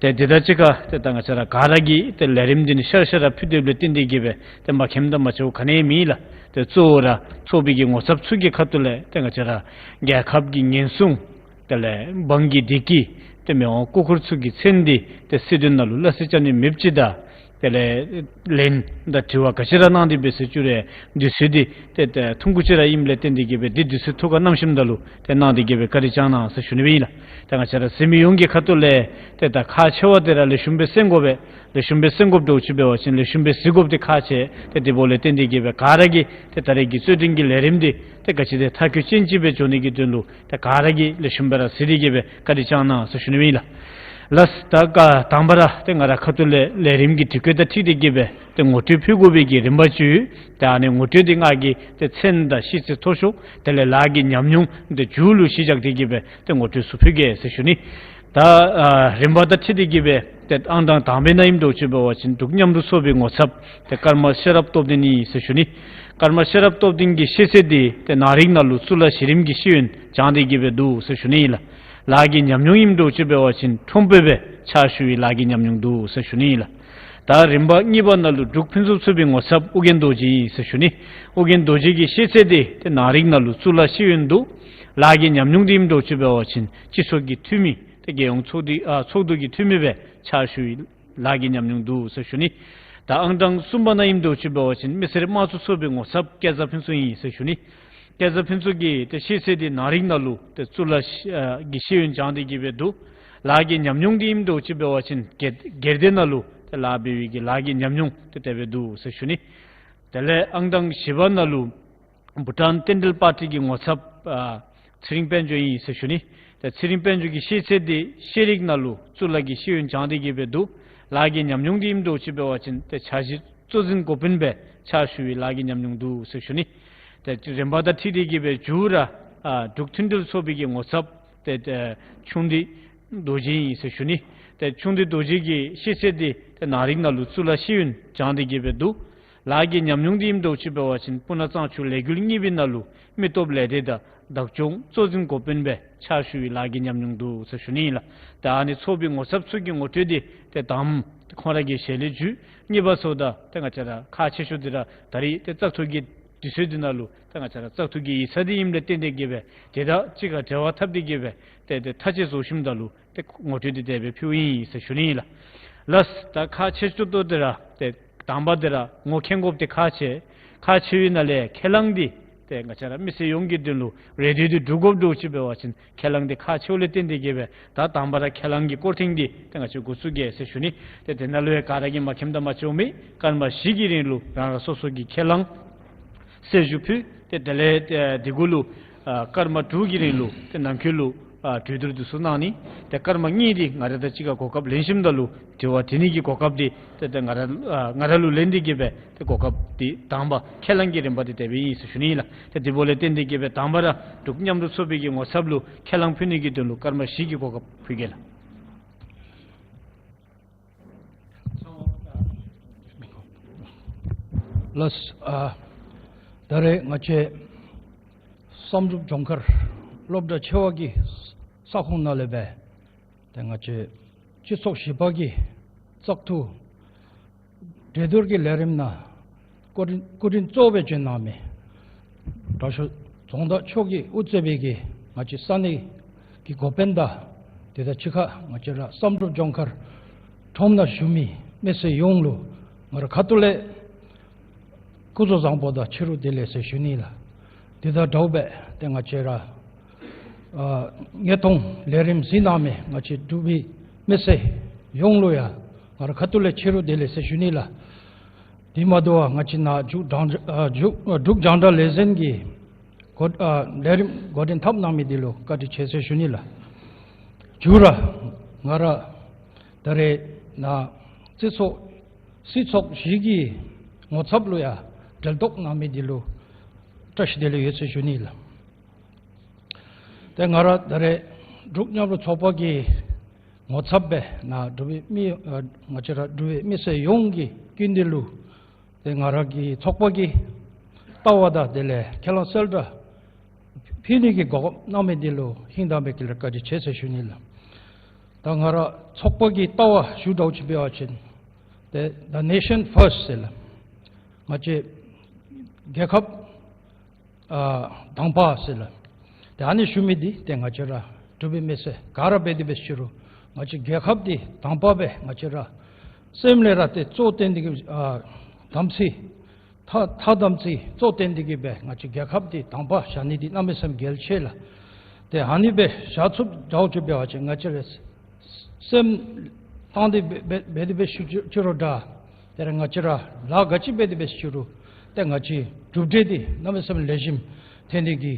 ཏེ་དེ་དང་གཅིག་ཁར་ཏེ་ད་ང་བཅས་ར་ག་ར་གིས་ཏེ་ལས་རིམ་འདི་ནི་ཤར་ཤར་ར་ཕུལ་སྡོདཔ་ལས་བརྟེན་ཏེ་གི་སྦེ་ཏེ་མ་མཁྱེནམ་དང་མ་ཆོགཔ་ག་ནི་ཡང་མེད་ལགས། ཏེ་གཙོ་བོ་ར་ཚོགས་པའི་གི་ངོ་ཚབ་ཚུ་གི་ཁ་ཐུག་ལས་ཏེ་ང་བཅས་ར་རྒྱལ་ཁབ་ཀྱི་ཉེན་སྲུང་དེ་ལས་འབངས་ཀྱི་བདེ་སྐྱིད་ཏེ་མི་དབང་སྐུ་འཁོར་ཚུ་གི་མཚན་འདི་ཏེ་སྲིད་དོན་ནང་ལུ་སླ་བསྲེ་རྐྱབ་ནི་མེདཔ་ཅིག་དང་དེ་ལས་ལན་དང་དྲི་བ་ག་ཅི་ར་གནང་སྟེ་འབད་ཟེར་ཅི་རུང་དུས་ཚོད་འདི་ཏེ་ཏེ་ཐུང་ཀུ་ཅིག་ར་ཨིནམ་ལས་བརྟེན་ཏེ་གི་སྦེ་འདི་དུས་ཚོད་ཐུག་ག་གནམ་མེད་ས་མེད་ད་ལུ་ཏེ་གནང་སྟེ་གི་སྦེ་བཀའ་དྲིན་བསྐྱང་གནང་ཟེར་ཞུ་ནི་སྦེ་ཨིན་ལགས། ཏེ་ང་བཅས་ར་གཟིགས་མི་ཡོངས་ཀྱི་ཁ་ཐུག་ལས་ཏེ་ད་ཁག་ཆེ་བ་འདི་ར་ལེགས་ཤོམ་སྦེ་གསན་དགོ་པས། ལེགས་ཤོམ་སྦེ་གསན་དགོཔ་འདྲཝ་ཅིག་འབད་བ་ཅིན་ལེགས་ཤོམ་སྦེ་གཟིགས་དགོཔ་འདི་ཁག་ཆེ། ཏེ་དེ་འབདཝ་ལས་བརྟེན་ཏེ་གི་སྦེ་ག་ར་གིས་ཏེ་ད་རེས་ཀྱི་རྩོད་འགྲན་གྱི་ལས་རིམ་འདི་ཏེ་ག་ཅི་ཏེ་མཐར་འཁྱོལ་ཅན་ཅིག་སྦེ་འགྱོ་ནི་གི་དོན་ལུ་ཏེ་ག་ར་གིས་ལེགས་ཤོམ་སྦེ་ར་གཟིགས་ཏེ་གི་སྦེ་བཀའ་དྲིན་བསྐྱང་གནང་ཟེར་ཞུ་ནི་སྦེ་ཨིན་ལགས། ལགས། ད་ག་དང་པ་ར་ཏེ་ང་ར་ཁ་ཐུག་ལས་ལས་རིམ་གྱི་དུས་སྐབས་དང་འཁྲིལ་ཏེ་གི་སྦེ་ཏེ་ངོ་སྤྲོད་ཕུལ་དགོ་པའི་གི་རིམ་པ་ཅིག་ཡོད། ཏེ་ཨ་ནི་ངོ་སྤྲོད་འདི་ང་གིས་ཏེ་མཚན་དང་ཤེས་ཚད་མཐོ་ཤོས་དེ་ལས་ལཱ་གི་ཉམས་མྱོང་འདི་མཇུག་ལུ་གཞི་བཞག་སྟེ་གི་སྦེ་ཏེ་ངོ་སྤྲོད་ཚུ་ཕུལ་གེ་ཟེར་ཞུ་ནི། ད་ཨ་རིམ་པ་དང་འཁྲིལ་ཏེ་གི་སྦེ་ཏེ་ཨང་གྲངས་དང་པའི་ནང་ཨིནམ་འདྲཝ་ཅིག་འབད་བ་ཅིན་འབྲུག་མཉམ་རུབ་ཚོགས་པའི་ངོ་ཚབ་ཏེ་ཀརྨ་ཤེས་རབ་སྟོབས་ལྡན་ཨིན་ཟེར་ཞུ་ནི། ཀརྨ་ཤེས་རབ་སྟོབས་ལྡན་གྱི་ཤེས་ཚད་འདི་ཏེ་ནང་རིག་ནང་ལུ་གཙུག་ལག་གཞི་རིམ་གྱི་ཤེས་ཡོན་སྦྱངས་ཏེ་གི་སྦེ་འདུག་ཟེར་ཞུ་ནི་ཨིན་ལགས། ལཱ་གི་ཉམས་མྱོང་ཨིནམ་འདྲཝ་ཅིག་འབད་བ་ཅིན་ཁྲོམ་དཔོན་སྦེ་ཕྱག་ཞུ་བའི་ལཱ་གི་ཉམས་མྱོང་འདུག་ཟེར་ཞུ་ནི་ཨིན་ལགས། ད་རིམ་པ་གཉིས་པ་ནང་ལུ་འབྲུག་ཕུན་སུམ་ཚོགས་པའི་ངོ་ཚབ་ཨོ་རྒྱན་རྡོ་རྗེ་ཨིན་ཟེར་ཞུ་ནི། ཨོ་རྒྱན་རྡོ་རྗེ་གི་ཤེས་ཚད་འདི་ཏེ་ནང་རིག་ནང་ལུ་གཙུག་ལག་ཤེས་ཡོན་འདུག། ལཱ་གི་ཉམས་མྱོང་འདི་ཨིནམ་འདྲཝ་ཅིག་འབད་བ་ཅིན་སྤྱི་ཚོགས་ཀྱི་འཐུས་མི་ཏེ་རྒྱལ་ཡོངས་ཚོགས་འདུའི་ཨ་ཚོགས་འདུ་གི་འཐུས་མི་སྦེ་ཕྱག་ཞུ་བའི་ལཱ་གི་ཉམས་མྱོང་འདུག་ཟེར་ཞུ་ནི། ད་ཨང་གྲངས་གསུམ་པ་ནང་ཨིནམ་འདྲཝ་ཅིག་འབད་བ་ཅིན་མི་སེར་དམངས་གཙོ་ཚོགས་པའི་ངོ་ཚབ་སྐལ་བཟང་ཕུན་ཚོགས་ཨིན་ཟེར་ཞུ་ནི། སྐལ་བཟང་ཕུན་ཚོགས་ཀྱི་ཏེ་ཤེས་ཚད་འདི་ནང་རིག་ནང་ལུ་ཏེ་གཙུག་ལག་ཤེས་ཨ་གི་ཤེས་ཡོན་སྦྱངས་ཏེ་གི་སྦེ་འདུག། ལཱ་གི་ཉམས་མྱོང་འདི་ཨིནམ་འདྲཝ་ཅིག་འབད་བ་ཅིན་སྒེར་སྒེར་སྡེ་ནང་ལུ་ཏེ་ལཱ་འབད་བའི་གི་ལཱ་གི་ཉམས་མྱོང་ཏེ་དེ་སྦེ་འདུག་ཟེར་ཞུ་ནི། དེ་ལས་ཨང་དང་བཞི་པ་ནང་ལུ་བྷུ་ཊཱན་བསྟན་འབྲེལ་པར་ཊི་གི་ངོ་ཚབ་ཨ་ཚེ་རིང་དཔལ་འབྱོར་ཨིན་ཟེར་ཞུ་ནི། ཏེ་ཚེ་རིང་དཔལ་འབྱོར་གྱི་ཤེས་ཚད་འདི་ཤེས་རིག་ནང་ལུ་གཙུག་ལག་གི་ཤེས་ཡོན་སྦྱང་སྟེ་གི་སྦེ་འདུག། ལཱ་གི་ཉམས་མྱོང་འདི་ཨིནམ་འདྲཝ་ཅིག་འབད་བ་ཅིན་ཏེ་འཆར་གཞི་གཙོ་འཛིན་འགོ་དཔོན་སྦེ་ཕྱག་ཞུ་བའི་ལཱ་གི་ཉམས་མྱོང་འདུག་ཟེར་ཞུ་ནི། ཏེ་རིམ་པ་དང་འཁྲིལ་ཏེ་གི་སྦེ་མཇུག་ར་ཨ་འབྲུག་མཐུན་འབྲེལ་ཚོགས་པའི་གི་ངོ་ཚབ་ཏེ་ཏེ་ཆུང་བདེ་རྡོ་རྗེ་ཨིན་ཟེར་ཞུ་ནི། ཏེ་ཆུང་བདེ་རྡོ་རྗེ་གི་ཤེས་ཚད་འདི་ཏེ་ནང་རིག་ནང་ལུ་གཙུག་ལག་ཤེས་ཡོན་སྦྱང་སྟེ་གི་སྦེ་འདུག། ལཱ་གི་ཉམས་མྱོང་འདི་ཨིནམ་འདྲཝ་ཅིག་འབད་བ་ཅིན་སྤུ་ན་གཙང་ཆུ་ལས་འགུལ་གཉིས་པའི་ནང་ལུ་མི་སྟོབས་ལས་སྡེ་དང་བདག་སྐྱོང་གཙོ་འཛིན་འགོ་དཔོན་སྦེ་ཕྱག་ཞུ་བའི་ལཱ་གི་ཉམས་མྱོང་འདུག་ཟེར་ཞུ་ནི་ཨིན་ལགས། ད་ཨ་ནི་ཚོགས་པའི་ངོ་ཚབ་ཚུ་གི་ངོ་སྤྲོད་འདི་ཏེ་དང་པ་ཁོང་ར་གི་ཞལ་ལས་བརྒྱུད། གཉིས་པ་ཚུ་ད་ཏེ་ང་བཅས་ར་ཁག་ཆེ་ཤོས་འདི་ར་ད་རིས་ཏེ་བཙག་འཐུ་གི་དུས་ཚོད་འདི་ནང་ལུ་ཏེ་ང་བཅས་ར་བཙག་འཐུ་གི་ཡིག་ཚང་འདི་ཨིནམ་ལས་བརྟེན་ཏེ་གི་སྦེ་དེ་དང་གཅིག་ཁར་འབྲེལ་བ་འཐབ་སྟེ་གི་སྦེ་ཏེ་ཏེ་ཐག་བཅད་བཟོ་ཞིནམ་ད་ལུ་ཏེ་ངོ་སྤྲོད་འདི་དེ་སྦེ་ཕུལཝ་ཨིན་ཟེར་ཞུ་ནི་ཨིན་ལགས། ལགས། ད་ཁག་ཆེ་ཤོས་ཏོག་ཏོ་འདི་ར་ཏེ་དང་པ་འདི་ར་ངོ་མཁྱེན་དགོཔ་འདི་ཁག་ཆེ། ཁག་ཆེ་བའི་ནང་ལས་ཁས་བླངས་འདི་ཏེ་ང་བཅས་ར་མི་སེར་ཡོངས་ཀྱི་དོན་ལུ་རེ་འདུན་འདི་སྒྲུབ་དགོཔ་འདྲཝ་ཅིག་འབད་བ་ཅིན་ཁས་བླངས་འདི་ཁག་ཆེཝ་ལས་བརྟེན་ཏེ་གི་སྦེ་ད་དང་པ་ར་ཁས་བླངས་ཀྱི་སྐོར་ཐེངས་འདི་ཏེ་ང་བཅས་འགོ་བཙུགས་གེ་ཟེར་ཞུ་ནི། ཏེ་དེ་ནང་ལུ་ཡང་ག་ར་གིས་མ་མཁྱེནམ་དང་མ་ཤེསཔ་མེད། སྐར་མ་བཞི་གི་རིང་ལུ་རང་རང་སོ་སོ་གི་ཁས་བླངས་གསལ་ཞུ་ཕུལ། ཏེ་དེ་ལས་ཏེ་དེ་གུ་ལུ་ཨ་སྐར་མ་དྲུག་གི་རིང་ལུ་ཏེ་ནང་འཁོད་ལུ་ཨ་གྲོས་བསྡུར་འདི་ཚུ་གནང་ནི། ཏེ་སྐར་མ་གཉིས་འདི་ང་ར་དང་གཅིག་ཁར་གོ་སྐབས་ལེན་ཞིནམ་ད་ལུ་དྲི་བ་དྲི་ནི་གི་གོ་སྐབས་འདི་ཏེ་ཏེ་ང་ར་ཨ་ང་ར་ལུ་ལེན་ཏེ་གི་སྦེ་ཏེ་གོ་སྐབས་འདི་དང་པ་ཁས་བླངས་ཀྱི་རིམ་པ་འདི་དེ་སྦེ་ཨིན་ཟེར་ཞུ་ནི་ཨིན་ལགས། ཏེ་དེ་འབདཝ་ལས་བརྟེན་ཏེ་གི་སྦེ་དང་པ་ར་འབྲུག་མཉམ་རུབ་ཚོགས་པའི་གི་ངོ་ཚབ་ལུ་ཁས་བླངས་ཕུལ་ནི་གི་དོན་ལུ་སྐར་མ་བཞི་གི་གོ་སྐབས་ཕུལ་གེ་ལགས། ལགས། ཨ་ད་རེས་ང་བཅས་བསམ་གྲུབ་ལྗོངས་མཁར་སློབ་གྲྭ་ཆེ་བ་གི་ས་ཁོངས་ནང་ལས་སྦེ་ཏེ་ང་བཅས་སྤྱི་ཚོགས་བཞི་པ་གི་བཙག་འཐུ་གྲོས་བསྡུར་གྱི་ལས་རིམ་ནང་སྐུ་མགྲོན་སྐུ་མགྲོན་གཙོ་བོ་སྦེ་བྱོན་གནང་མི་དྲག་ཤོས་རྫོང་བདག་མཆོག་གིས་དབུ་གཙོས་པའི་གི་ང་བཅས་ས་གནས་ཀྱི་འགོ་དཔོན་དང་དེ་དང་གཅིག་ཁར་ང་བཅས་ར་བསམ་གྲུབ་ལྗོངས་མཁར་ཁྲོམ་ནང་བཞུགས་མི་མི་སེར་ཡོངས་ལུ་ང་ར་ཁ་ཐུག་ལས་སྐུ་གཟུགས་བཟང་པོ་དང་ཕྱི་རུ་བདེ་ལེགས་ཟེར་ཞུ་ནི་ལགས། དེ་དང་འདྲཝ་སྦེ་ཏེ་ང་བཅས་ར་ཨ་དངོས་མཐོང་ལས་རིམ་གཟིགས་གནང་མི་ང་བཅས་འབྲུག་པའི་མི་སེར་ཡོངས་ལུ་ཡང་ང་ར་ཁ་ཐུག་ལས་ཕྱི་རུ་བདེ་ལེགས་ཟེར་ཞུ་ནི་ལགས། དེ་མ་དོ་བར་ང་བཅས་ནཱ་འབྲུག་རྒྱང་ཨ་འབྲུག་འབྲུག་རྒྱང་བསྒྲགས་ལས་འཛིན་གྱི་འགོ་ཨ་ལས་རིམ་འགོ་འདྲེན་འཐབ་གནང་མི་འདི་ལུ་བཀའ་དྲིན་ཆེ་ཟེར་ཞུ་ནི་ལགས། མཇུག་ར་ང་ར་ད་རེས་ནཱ་སྤྱི་ཚོགས་སྲིད་ཚོགས་བཞི་གི་ངོ་ཚབ་ལུ་ཡང་གྲལ་གཏོགས་གནང་མི་འདི་ལུ་བཀྲ་ཤིས་བདེ་ལེགས་ཡོད་ཟེར་ཞུ་ནི་ལགས། ཏེ་ང་ར་ད་རེས་འབྲུག་མཉམ་རུབ་ཚོགས་པ་གི་ངོ་ཚབ་སྦེ་ནཱ་འབྲུག་པའི་མི་ཨ་ང་བཅས་ར་འབྲུག་པའི་མི་སེར་ཡོངས་ཀྱི་སྐུ་མདུན་ལུ་ཏེ་ང་ར་གི་ཚོགས་པ་གི་ལྟ་བ་དང་དེ་ལས་ཁས་བླངས་གསལ་བསྒྲགས་ཕུལ་ནི་གི་གོ་སྐབས་གནང་མི་འདི་ལུ་ཧིང་དྭངས་པའི་དཀྱིལ་ལས་བཀའ་དྲིན་ཆེ་ཟེར་ཞུ་ནི་ལགས། ད་ང་ར་ཚོགས་པ་གི་ལྟ་བ་ཞུ་འདྲཝ་ཅིག་འབད་བ་ཅིན་ཏེ་The Nation First ཟེར་ལགས། ང་བཅས་རྒྱལ་ཁབ་ཨ་དང་པ་ཟེར་ལགས། ཏེ་ཨ་ནི་ཞུ་མི་འདི་ཏེ་ང་བཅས་ར་འབྲུག་པའི་མི་སེར་ག་ར་འབད་དེ་འབད་ཅི་རུང་ང་བཅས་རྒྱལ་ཁབ་འདི་དང་པ་སྦེ་ང་བཅས་ར་སེམས་ལས་ར་ཏེ་གཙོ་བོར་བཏོན་ཏེ་གི་ཨ་དམ་ཚིག་ཐ་ཐ་དམ་ཚིག་གཙོ་བོར་བཏོན་ཏེ་གི་སྦེ་ང་བཅས་རྒྱལ་ཁབ་འདི་དང་པ་བཞག་ནི་འདི་གནམ་མེད་ས་མེད་གལ་ཆེ་ལགས། ཏེ་ཨ་ནི་སྦེ་བཞག་ཚུགསཔ་འདྲཝ་ཅིག་འབད་བ་ཅིན་ང་བཅས་ར་སེམས་བཏང་སྟེ་འབད་འབད་འབད་དེ་འབད་ཅི་ཅི་རུང་འདྲ། དེ་ར་ང་བཅས་ར་ལཱ་ག་ཅི་འབད་དེ་འབད་ཅི་རུང་ཏེ་ང་བཅས་གྲུབ་འབྲས་འདི་གནམ་མེད་ས་མེད་ལེགས་ཤོམ་ཐོན་ནི་གི་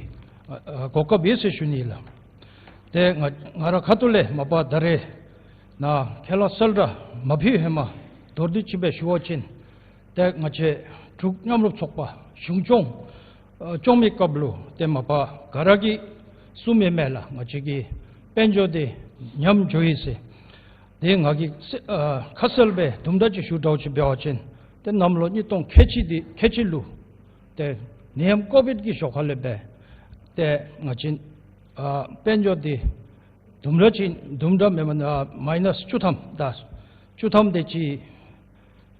ཨ་ཨ་གོ་སྐབས་ཡོད་ཟེར་ཞུ་ནི་ལགས། ཏེ་ང་ང་ར་ཁ་ཐུག་ལས་མ་པ་ད་རེས་ནཱ་ཁས་བླངས་གསལ་བསྒྲགས་མ་ཕུལ་ཧེ་མ་མདོར་བསྡུས་ཅིག་སྦེ་ཞུ་བ་ཅིན་ཏེ་ང་བཅས་འབྲུག་མཉམ་རུབ་ཚོགས་པ་གཞུང་སྐྱོང་ཨ་སྐྱོང་མི་སྐབས་ལུ་ཏེ་མ་པ་ག་ར་གིས་གསུངམ་ཨིན་མས་ལགས། ང་བཅས་ཀྱི་དཔལ་འབྱོར་འདི་ཉམས་འགྱོ་ཡི་ཟེར། ཏེ་ང་གིས་གསལ་ཨ་ཁ་གསལ་སྦེ་དུམ་གྲ་ཅིག་ཞུ་འདྲཝ་ཅིག་འབད་བ་ཅིན་ཏེ་གནམ་ལོ་ཉིས་སྟོང་ཁལ་གཅིག་འདི་ཁལ་གཅིག་ལུ་ཏེ་ནད་ཡམས་ཀོ་བིཌ་ཀྱི་ཞོར་ཁ་ལས་སྦེ་ཏེ་ང་བཅས་ཨ་དཔལ་འབྱོར་འདི་དུམ་གྲ་ཅིག་དུམ་གྲ་མེན་མེན་ཨ་མའི་ནཱས་བཅུ་ཐམ་དང་བཅུ་ཐམ་དེ་ཅིག་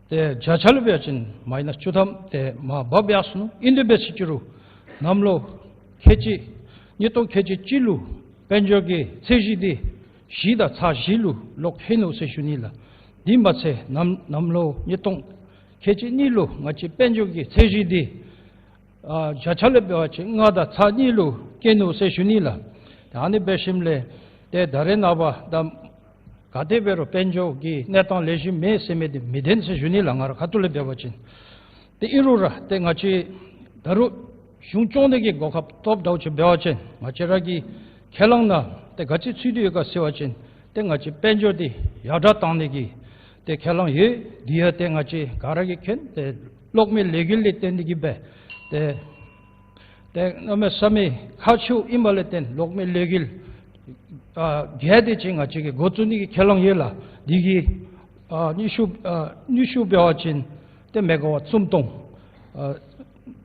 ཏེ་བརྒྱ་ཆ་ལས་འབད་བ་ཅིན་མའི་ནཱས་བཅུ་ཐམ་དེ་མར་བབས་ཡར་སོ་ནུག། ཨིན་དེ་འབད་ཅི་རུང་གནམ་ལོ་ཁལ་གཅིག་ཉིས་སྟོང་ཁལ་གཅིག་གཅིག་ལུ་དཔལ་འབྱོར་གྱི་ཚད་གཞི་འདི་བཞི་དང་ཚག་བཞི་ལུ་ལོག་ལྷོད་ནུག་ཟེར་ཞུ་ནི་ལགས། དེ་མ་ཚད་གནམ་གནམ་ལོ་ཉིས་སྟོང་ཁལ་གཅིག་གཉིས་ལུ་ང་བཅས་དཔལ་འབྱོར་གྱི་ཚད་གཞི་འདི་ཨ་བརྒྱ་ཆ་ལས་འབད་བ་ཅིན་ལྔ་དང་ཚག་གཉིས་ལུ་བཀལ་ནུག་ཟེར་ཞུ་ནི་ལགས། ད་ཨ་ནི་འབད་ཞིནམ་ལས་ཏེ་ད་རེས་ནངས་པ་ད་ ག་དེ་འབད་རུང་དཔལ་འབྱོར་གྱི་གནས་སྟངས་ལེགས་ཤོམ་མེད་ཟེར་མི་འདི་མི་བདེན་ཟེར་ཞུ་ནི་ལགས། ང་ར་ཁ་ཐུག་ལས་འབད་བ་ཅིན། ཏེ་ཨིན་རུང་ར་ཏེ་ང་བཅས་ད་རུང་གཞུང་སྐྱོང་ནི་གི་གོ་སྐབས་ཐོབ་འདྲཝ་ཅིག་འབད་བ་ཅིན་ང་བཅས་ར་གི་ཁས་བླངས་ནང་ཏེ་ག་ཅི་ཚུད་དེ་ཡོད་ག་ཟེར་བ་ཅིན་ཏེ་ང་བཅས་དཔལ་འབྱོར་འདི་ཡར་དྲག་བཏང་ནི་གི་ཏེ་ཁས་བླངས་ཡོད། དེ་ཡང་ཏེ་ང་བཅས་ག་ར་གིས་མཁྱེན། ཏེ་གློག་མེ་ལས་འགུལ་ལས་བརྟེན་ཏེ་གིས་སྦེ་ཏེ་ཏེ་གནམ་མེད་ས་མེད་ཁག་ཆེཝ་ཨིན་པ་ལས་བརྟེན་གློག་མེ་ལས་འགུལ་ཨ་བརྒྱད་དེ་ཅིག་ང་བཅས་ཀྱིས་འགོ་བཙུགས་ནི་གི་ཁས་བླངས་ཡོད་ལགས། འདི་གི་ཨ་ནུས་ཤུགས་ཨ་ནུས་ཤུགས་འབད་བ་ཅིན་ཏེ་མེ་ག་ཝཊ་སུམ་སྟོང་། ཨ་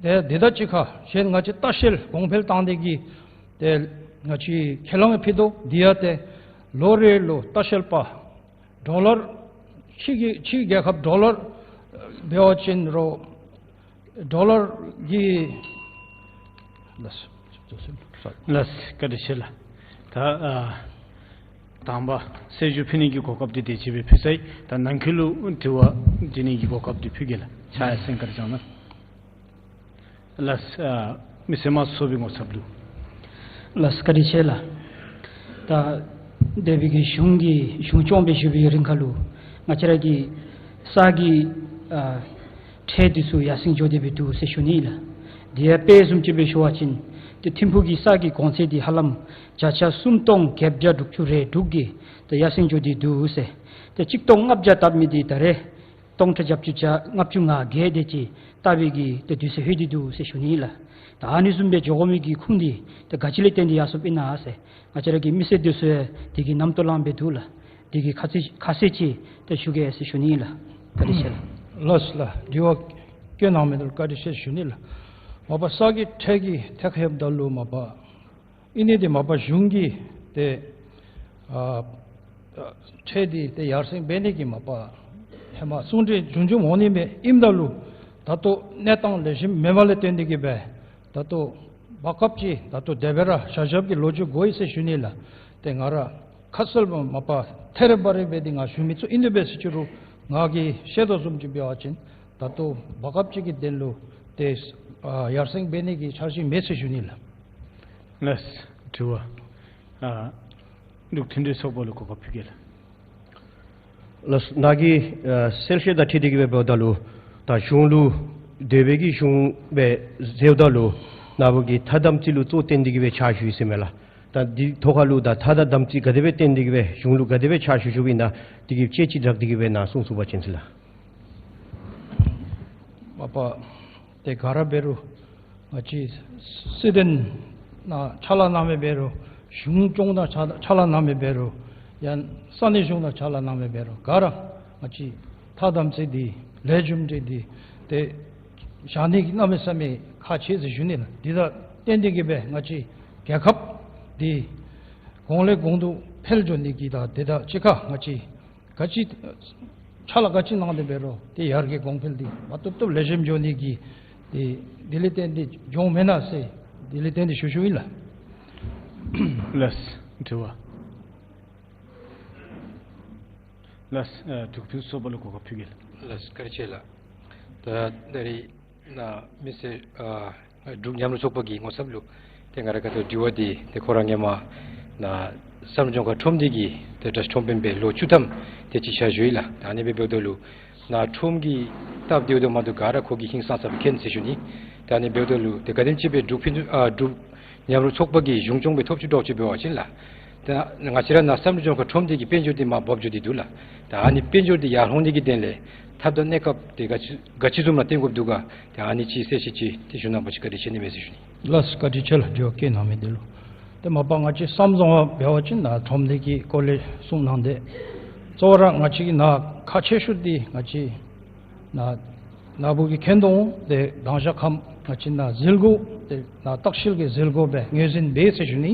ཏེ་དེ་དང་གཅིག་ཁར་གཞན་ང་བཅས་ལྟ་བཤལ་གོང་འཕེལ་བཏང་ནི་གི་ཏེ་ང་བཅས་ཁས་བླངས་ཕུལ་དོ། དེ་ཡང་ཏེ་ལོ་རེ་ལུ་ལྟ་བཤལ་པ་ཌོ་ལར་ཕྱི་གི་ཕྱི་རྒྱལ་ཁབ་ཌོ་ལར་འབད་བ་ཅིན་རོགས་ཌོ་ལར་གྱི་ལགས། ལགས། བཀའ་དྲིན་ཆེ་ལགས། ད་ཨ་དང་པ་གསལ་ཞུ་ཕུལ་ནི་གི་གོ་སྐབས་འདི་དེ་ཅིག་སྦེ་ཕུལ་ཚར་ཡི། ད་ནང་འཁོད་ལུ་དྲི་བ་འདྲི་ནི་གི་གོ་སྐབས་འདི་ཕུལ་གེ་ལགས། ཕྱག་ཡར་སེང་ག་ར་བརྐྱངས་གནང་། ལགས། ཨ་མི་སེར་དམངས་གཙོ་ཚོགས་པའི་ངོ་ཚབ་ལུ། ལགས་བཀའ་དྲིན་ཆེ་ལགས། ད་འདས་པའི་གི་གཞུང་གི་གཞུང་སྐྱོང་སྦེ་བཞུགས་པའི་རིང་ཁར་ལུ་ང་བཅས་ར་གི་ས་གི་ཨ་ཁྲལ་འདི་ཚུ་ཡར་སེང་འགྱོ་སྟེ་སྦེ་འདུག་ཟེར་ཞུ་ནི་ལགས། དེ་ཡང་དཔེ་བཟུམ་ཅིག་སྦེ་ཞུ་བ་ཅིན་ཏེ་ཐིམ་ཕུག་གི་ས་གི་གོང་ཚད་འདི་ཧ་ལམ་བརྒྱ་ཆ་སུམ་སྟོང་བརྒྱད་བརྒྱ་དྲུག་ཅུ་རེ་དྲུག་གི་ཏེ་ཡར་སེང་འགྱོ་སྟེ་འདུག་ཟེར། ཏེ་གཅིག་སྟོང་ལྔ་བརྒྱ་བཏབ་མི་འདི་ད་རེས་སྟོང་ཕྲག་བརྒྱད་ཅུ་གྱ་ལྔ་བཅུ་ང་བརྒྱད་དེ་ཅིག་བཏབ་པའི་གི་ཏེ་དུས་ཚོད་ལྷོད་དེ་འདུག་ཟེར་ཞུ་ནི་ལགས། ད་ཨ་ནི་བཟུམ་སྦེ་འགྱོ་དགོ་མི་གི་ཁུངས་འདི་ཏེ་ག་ཅི་ལས་བརྟེན་ཏེ་ཡར་སོངཔ་ཨིན་ན་ཟེར་ང་བཅས་ར་གི་མི་སེར་འདི་ཚུ་ཡང་དེ་གི་རྣམ་རྟོག་ལངམ་སྦེ་འདུག་ལགས། དེ་གི་ཁ་གསལ་ཁ་གསལ་ཅིག་ཏེ་ཞུ་གེ་ཟེར་ཞུ་ནི་ལགས། བཀའ་དྲིན་ཆེ་ལགས། ལགས་ལགས། དྲི་བ་བཀོད་གནང་མི་འདི་ལུ་བཀའ་དྲིན་ཆེ་ཞུ་ནི་ལགས། མ་པ་ས་གི་ཁྲལ་གྱི་ཐད་ཁར་འབདཝ་ད་ལུ་མ་པ་ཨིན་ནི་འདི་མ་པ་གཞུང་གིས་ཏེ་ཨ་ཨ་ཁྲལ་འདི་ཏེ་ཡར་སེང་འབད་ནི་གི་མ་པ་ཧེ་མ་གསུང་གྲོས་བྱུང་བྱུངམ་འོང་ནི་མས། ཨིནམ་ད་ལུ་ད་ལྟོ་གནས་སྟངས་ལེགས་ཤོམ་མེད་པ་ལས་བརྟེན་ཏེ་གིས་སྦེ་ད་ལྟོ་བར་སྐབས་ཅིག་ད་ལྟོ་དེ་སྦེ་ར་བཞག་བཞགཔ་གི་ལོ་རྒྱུས་གོ་ཡི་ཟེར་ཞུ་ནི་ལགས། ཏེ་ང་ར་ཁ་གསལ་མ་པ་ཐེ་རེ་བ་རེ་སྦེ་འདི་ང་ཞུ་མི་ཚུགས། ཨིན་དེ་སྦེ་ཟེར་ཅི་རུང་ང་གིས་ཤེས་དོ་བཟུམ་ཅིག་འབད་བ་ཅིན་ད་ལྟོ་བར་སྐབས་ཅིག་གི་དོན་ལུ་ཏེ་ཨ་ཡར་སེང་འབད་ནི་གི་འཆར་གཞི་མེད་ཟེར་ཞུ་ནི་ལགས། ལགས། དྲི་བ་ཨ་འབྲུག་མཐུན་སྒྲིལ་ཚོགས་པ་ལུ་གོ་སྐབས་ཕུལ་གེ་ལགས། ལགས། ནཱ་གི་ཨ་གསལ་བཤད་དང་འཁྲིལ་ཏེ་གིས་སྦེ་འབདཝ་ད་ལུ་ད་གཞུང་ལུ་དེ་སྦེ་གི་གཞུང་སྦེ་མཛདཝ་ད་ལུ་ནཱ་བུ་གི་ཐ་དམ་རྩིས་ལུ་གཙོ་བོ་བཏོན་ཏེ་གིས་སྦེ་ཕྱག་ཞུ་ཡི་ཟེར་མས་ལགས། ད་འདི་ཐོག་ཁར་ལུ་ད་ཐ་དང་དམ་རྩིས་ག་དེ་སྦེ་བཏོན་ཏེ་གིས་སྦེ་གཞུང་ལུ་ག་དེ་སྦེ་ཕྱག་ཞུ་ཞུཝ་ཨིན་ན་དེ་གི་དཔྱེ་ཅིག་བསྒྲགས་ཏེ་གིས་སྦེ་ནཱ་གསུང་ཚུགས་པ་ཅིན་ཟེར་ལགས། མ་པ་ཏེ་ག་ར་འབད་རུང་ང་བཅས་སྲིད་དོན་ནང་ཕྱག་ལཱ་གནང་མི་འབད་རུང་གཞུང་སྐྱོང་ནང་ཕྱག་ཕྱག་ལཱ་གནང་མི་འབད་རུང་ཡང་ས་གནས་གཞུང་ནང་ཕྱག་ལཱ་གནང་མི་འབད་རུང་ག་ར་ང་བཅས་ཐ་དམ་རྩིས་འདི་ལེགས་ཤོམ་སྦེ་འདི་ཏེ་བཞག་ནི་གི་གནམ་མེད་ས་མེད་ཁག་ཆེ་ཟེར་ཞུ་ནི་ལགས། འདི་དང་བསྟུན་ཏེ་གིས་སྦེ་ང་བཅས་རྒྱལ་ཁབ་འདི་གོང་ལས་གོང་དུ་འཕེལ་འགྱོ་ནི་གི་དང་དེ་དང་གཅིག་ཁར་ང་བཅས་ག་ཅི་ཕྱག་ལཱ་ག་ཅི་གནང་སྟེ་འབད་རུང་ཏེ་ཡར་རྒྱས་གོང་འཕེལ་འདི་མ་བཏུབ་བཏུབ་ལེགས་ཤོམ་འགྱོ་ནི་གི་ཏེ་དེ་ལས་བརྟེན་ཏེ་འགྱོཝ་མེན་ན་ཟེར་དེ་ལས་བརྟེན་ཏེ་ཞུ་ཞུཝ་ཨིན་ལགས། ལགས། དྲི་བ། ལགས། ཨ་འབྲུག་མཐུན་སྒྲིལ་ཚོགས་པ་ལུ་གོ་སྐབས་ཕུལ་གེ་ལགས། ལགས་བཀའ་དྲིན་ཆེ་ལགས། ད་ད་རིས་ནཱ་མི་སེར་ཨ་འབྲུག་མཉམ་རུབ་ཚོགས་པ་གི་ངོ་ཚབ་ལུ་ཏེ་ང་ར་ཁ་ཐུག་དྲི་བ་འདི་ཏེ་ཁོ་ར་ཧེ་མ་ནཱ་བསམ་གྲུབ་ལྗོངས་མཁར་ཁྲོམ་སྡེ་གི་ཏེ་དྲག་ཤོས་ཁྲོམ་དཔོན་སྦེ་ལོ་བཅུ་ཐམ་དེ་ཅིག་ཕྱག་ཞུ་ཡི་ལགས། ད་ཨ་ནི་སྦེ་འབདཝ་ད་ལུ་ནཱ་ཁྲོམ་གྱི་སྟབས་བདེཝ་དང་མ་བསྟུན་ག་ར་ཁོ་གིས་ཧིང་སངས་ས་སྦེ་མཁྱེན་ཟེར་ཞུ་ནི། ད་ཨ་ནི་འབདཝ་ད་ལུ་ཏེ་ག་དེམ་ཅིག་སྦེ་འབྲུག་ཕུན་ཚོགས་ཨ་འབྲུག་མཉམ་རུབ་ཚོགས་པ་གི་གཞུང་སྐྱོང་སྦེ་ཐོབ་ཅི་འདྲཝ་ཅིག་འབད་བ་ཅིན་ལགས། ད་ང་བཅས་ར་ནཱ་བསམ་གྲུབ་ལྗོངས་མཁར་ཁྲོམ་སྡེ་གི་དཔལ་འབྱོར་འདི་མར་འབབ་འགྱོ་སྟེ་འདུག་ལགས། ད་ཨ་ནི་དཔལ་འབྱོར་འདི་ཡར་ལོང་ནི་གི་དོན་ལས་ཐབས་དང་གནས་སྐབས་འདི་ག་ཅི་ག་ཅི་བཟུམ་ར་བཏོན་དགོཔ་འདུག་ག། ད་ཨ་ནི་ཅིག་གསལ་བཤད་ཅིག་ཏེ་ཞུ་གནང་པ་ཅིན་བཀའ་དྲིན་ཆེ་ནི་མས་ཟེར་ཞུ་ནི། ལགས་བཀའ་དྲིན་ཆེ་ལགས། དྲི་བ་བཀོད་གནང་མི་འདི་ལུ། ཏེ་མ་པ་ང་བཅས་བསམ་བཟང་པ་འབད་བ་ཅིན་ནཱ་ཁྲོམ་སྡེ་གི་སྐོར་ལས་གསུང་གནང་སྟེ་གཙོ་བོ་ར་ང་བཅས་ཀྱི་ནཱ་ཁག་ཆེ་ཤོས་འདི་ང་བཅས་ནཱ་ནཱ་བུ་གིས་མཁྱེན་དོ། ཏེ་དང་ཞག་ཁམས་ང་བཅས་ནཱ་ཟིལ་གོ་ཏེ་ནཱ་ལྟ་བཤལ་གྱི་ཟིལ་གོ་སྦེ་ངོས་འཛིན་འབད་ཟེར་ཞུ་ནི།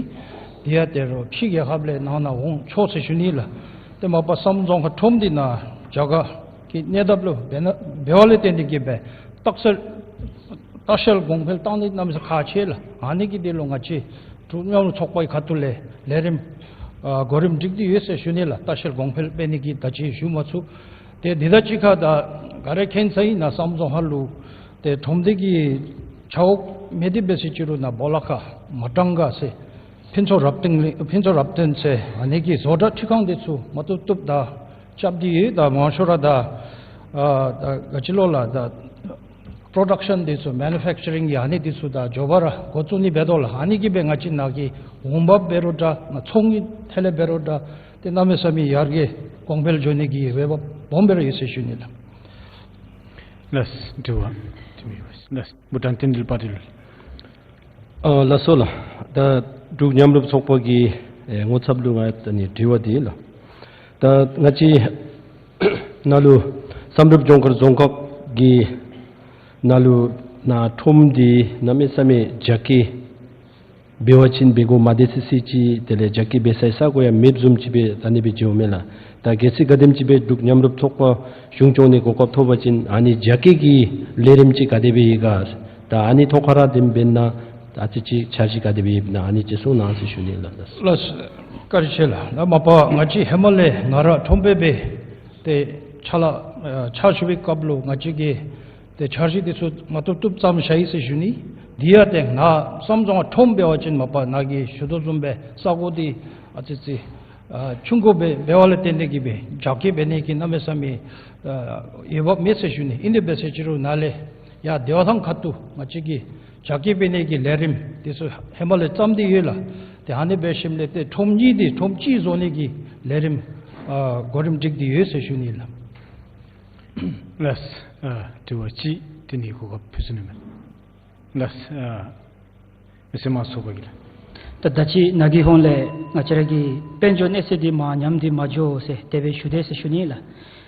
དེ་ཡང་ད་རུང་ཕྱི་རྒྱལ་ཁབ་ལས་ནང་ན་འོང་ཆོག་ཟེར་ཞུ་ནི་ལགས། ཏེ་མ་པ་བསམ་རྫོང་ཁག་ཁྲོམ་སྡེ་ནཱ་རྒྱ་གར་གྱི་གནས་སྟངས་ལུ་འབད་ན་འབད་བ་ལས་བརྟེན་ཏེ་གིས་སྦེ་ལྟ་བཤལ་ལྟ་བཤལ་གོང་འཕེལ་བཏང་ནི་གནམ་མེད་ས་མེད་ཁག་ཆེ་ལགས། ཨ་ནི་གི་དོན་ལུ་ང་བཅས་འབྲུག་མཉམ་རུབ་ཚོགས་པའི་ཁ་ཐུག་ལས་ལས་རིམ་ཨ་གོ་རིམ་སྒྲིག་སྟེ་ཡོད་ཟེར་ཞུ་ནི་ལགས། ལྟ་བཤལ་གོང་འཕེལ་འབད་ནི་གི་ད་ཅི་ཞུ་མ་ཚུགས། ཏེ་འདི་དང་གཅིག་ཁར་ད་ག་ར་མཁྱེན་ས་ཨིན་ནཱ་བསམ་རྫོང་ཁག་ལུ་ཏེ་ཁྲོམ་སྡེ་གི་ཆ་འོག་མེད་དེ་འབད་ཟེར་ཅི་རུང་ནཱ་སྦོ་ལོགས་ཁར་མ་ཀྲང་ག་ཟེར་ ཕུན་ཚོགས་རབ་བརྟན་ལས་ཕུན་ཚོགས་རབ་བརྟན་ཟེར་ཨ་ནི་གི་བཟོ་གྲྭ་ཁྲི་ཁང་འདི་ཚུ་མ་བཏུབ་བཏུབ་ད་རྐྱབ་སྟེ་ཡོད། ད་མང་ཤོས་ར་ད་ཨ་ད་ག་ཅི་ལོ་ལགས་ད་པྲོ་ཌག་ཤཱན་འདི་ཚུ་མེ་ནུ་ཕེག་ཅ་རིང་གི་ཨ་ནི་འདི་ཚུ་ད་མགྱོགས་པ་ར་འགོ་བཙུགས་ནི་འབད་དོ་ལགས། ཨ་ནི་གིས་སྦེ་ང་བཅས་ནཱ་གི་འོང་འབབ་འབད་རུང་འདྲ་ཚོང་གི་ཐད་ལས་འབད་རུང་འདྲ་ཏེ་གནམ་མེད་ས་མེད་ཡར་རྒྱས་གོང་འཕེལ་འགྱོ་ནི་གི་འོས་འབབ་སྦོམ་སྦེ་ར་ཡོད་ཟེར་ཞུ་ནི་ལགས། ལགས་དྲི་བ་དེ་མེད་པ་ལགས། བུ་ཊཱན་བསྟན་འཛིན་དཔལ་སྒྲོན་ལགས། ཨ་ལགས་སོ་ལགས། ད་འབྲུག་མཉམ་རུབ་ཚོགས་པ་གི་ཨེ་ངོ་ཚབ་ལུ་ང་ད་ནི་དྲི་བ་འདི་ལགས། ད་ང་བཅས་ནཱ་ལུ་བསམ་གྲུབ་ལྗོངས་མཁར་རྫོང་ཁག་གི་ནང་ལུ་ནཱ་ཁྲོམ་འདི་གནམ་མེད་ས་མེད་རྒྱ་སྐྱེད་འབད་བ་ཅིན་འབད་དགོ་མ་བདེ་སི་སི་ཅིག་དེ་ལས་རྒྱ་སྐྱེད་འབད་སའི་ས་གོ་ཡང་མེདཔ་བཟུམ་ཅིག་སྦེ་ད་ཨ་ནི་སྦེ་མཇལཝ་མས་ལགས། ད་གལ་སྲིད་ག་དེམ་ཅིག་སྦེ་འབྲུག་མཉམ་རུབ་ཚོགས་པ་གཞུང་སྐྱོང་ནི་གོ་སྐབས་ཐོབ་པ་ཅིན་ཨ་ནི་རྒྱ་སྐྱེད་ཀྱི་ལས་རིམ་ཅིག་ག་དེ་སྦེ་ཡོད་ག། ད་ཨ་ནི་ཐོག་ཁར་ར་དེམ་འབདན་ན་ད་ཨ་ཙི་ཅིག་འཆར་གཞི་ག་དེ་སྦེ་ཡོདཔ་ཨིན་ན་ཨ་ནི་ཅིག་གསུང་གནང་ཟེར་ཞུ་ནི་ལགས། ལགས་བཀའ་དྲིན་ཆེ་ལགས། ད་མ་པ་ང་བཅས་ཧེ་མ་ལས་ང་ར་ཁྲོམ་དཔོན་སྦེ་ཏེ་ཕྱག་ལཱ་ཨ་ཕྱག་ཞུ་བའི་སྐབས་ལུ་ང་བཅས་ཀྱིས་ཏེ་འཆར་གཞི་འདི་ཚུ་མ་བཏུབ་བཏུབ་ཙམ་བཞག་ཡི་ཟེར་ཞུ་ནི། དེ་ཡང་ཏེ་ནཱ་བསམ་རྫོང་ཁྲོམ་འབད་བ་ཅིན་མ་པ་ནཱ་གི་ཞུ་དོ་བཟུམ་སྦེ་ས་གོ་འདི་ཨ་ཙི་ཙི་ཨ་ཆུང་ཀུ་སྦེ་འབད་བ་ལས་བརྟེན་ཏེ་གིས་སྦེ་རྒྱ་སྐྱེད་འབད་ནི་གི་གནམ་མེད་ས་མེད་ཨ་འོས་འབབ་མེད་ཟེར་ཞུ་ནི། ཨིན་དེ་འབད་ཟེར་ཅི་རུང་ནཱ་ལས་ཡར་བདེ་བ་ཐང་ཁ་ཐུག་ང་བཅས་ཀྱིས་རྒྱ་སྐྱེད་འབད་ནི་གི་ལས་རིམ་འདི་ཚུ་ཧེ་མ་ལས་བརྩམས་ཏེ་ཡོད་ལགས། ཏེ་ཨ་ནི་འབད་ཞིནམ་ལས་ཏེ་ཁྲོམ་གཉིས་འདི་ཁྲོམ་གཅིག་བཟོ་ནི་གི་ལས་རིམ་ཨ་གོ་རིམ་སྒྲིག་སྟེ་ཡོད་ཟེར་ཞུ་ནི་ལགས། ལགས། ཨ་དྲི་བ་ཅིག་དེ་ནི་གོ་སྐབས་ཕུལ་ཚུགས་ནི་མས། ལགས། ཨ་མི་སེར་དམངས་གཙོ་ཚོགས་པ་གི་ལགས། ད་ད་ཅི་ནཱ་གི་ཧོང་ལས་ང་བཅས་ར་གི་དཔལ་འབྱོར་གནས་ཚད་འདི་མར་ཉམས་ཏེ་མ་འགྱོ་ཟེར་དེ་སྦེ་ཞུ་དེས་ཟེར་ཞུ་ནི་ལགས།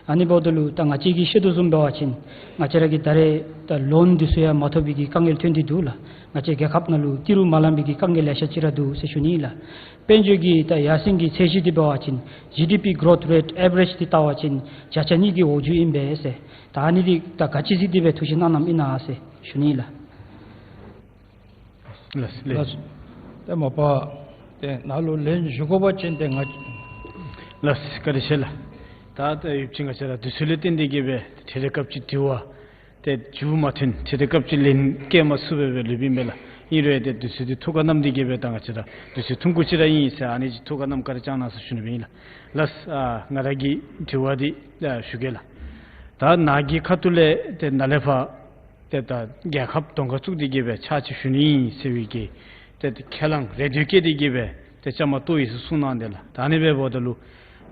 ཨ་ནི་འབདཝ་ད་ལུ་ད་ང་བཅས་ཀྱིས་ཤེས་དོ་བཟུམ་འབད་བ་ཅིན་ང་བཅས་ར་གི་ད་རེས་ད་ལོན་འདི་ཚུ་ཡང་མ་ཐོབ་པའི་གི་དཀའ་ངལ་ཐོན་ཏེ་འདུག་ལགས། ང་བཅས་རྒྱལ་ཁབ་ནང་ལུ་ཏི་རུ་མ་ལང་པའི་གི་དཀའ་ངལ་ལེ་ཤ་ཅིག་ར་འདུག་ཟེར་ཞུ་ནི་ལགས། དཔལ་འབྱོར་གྱི་ད་ཡར་སེང་གི་ཚད་གཞི་འདི་འབད་བ་ཅིན་ཇི་ཌི་པི་གོ་རོཐ་རེཊ་ཨེ་བ་རེཇ་འདི་བལྟ་བ་ཅིན་བརྒྱ་ཆ་གཉིས་ཀྱི་འོག་འགྱོཝ་ཨིན་པས་ཟེར། ད་ཨ་ནི་འདི་ད་ག་ཅི་ཟེར་དེ་སྦེ་ཐུགས་བཞེད་གནང་གནངམ་ཨིན་ན་ཟེར་ཞུ་ནི་ལགས། ལགས་ལགས། ལགས། ཏེ་མ་པ་ཏེ་ནཱ་ལུ་ལན་ཞུ་དགོ་པ་ཅིན་ཏེ་ང་ལགས་བཀའ་དྲིན་ཆེ་ལགས། ད་ད་ཡོདཔ་ཅིག་ང་བཅས་ར་དུས་ཚོད་ལས་བརྟེན་ཏེ་གིས་སྦེ་ཏེ་རེ་སྐབས་ཅིག་དྲི་བ་ཏེ་མཇུག་མ་ཐོན་ཏེ་རེ་སྐབས་ཅིག་ལན་བཀལ་མ་ཚུགས་པར་སྦེ་ལུསཔ་ཨིན་པས་ལགས། ཨིན་རུང་ཏེ་དུས་ཚོད་འདི་ཐུགས་ཁར་བསྣམས་ཏེ་གིས་སྦེ་ད་ང་བཅས་ར་དུས་ཚོད་ཐུང་ཀུ་ཅིག་ར་ཨིན་ཟེར་ཨ་ནི་ཅིག་ཐུགས་ཁར་བསྣམས་བཀའ་དྲིན་བསྐྱང་གནང་ཟེར་ཞུ་ནི་སྦེ་ཨིན་ལགས། ལགས། ཨ་ང་ར་གི་དྲི་བ་འདི་ཨ་ཞུ་གེ་ལགས། ད་ནཱ་གི་ཁ་ཐུག་ལས་ཏེ་ནཱ་ལས་ཕར་ཏེ་ད་རྒྱལ་ཁབ་གདོང་ཁར་བཙུགས་ཏེ་གིས་སྦེ་ཕྱག་ཕྱིད་ཞུ་ནི་ཨིན་ཟེར་བའི་གི་ཏེ་ཁས་བླངས་རེ་ཌིའོ་བཀལ་ཏེ་གིས་སྦེ་ཏེ་བཅའ་མར་གཏོགས་ཡི་ཟེར་གསུངས་གནང་དེས་ལགས། ད་ཨ་ནི་འབདཝ་ད་ལུ་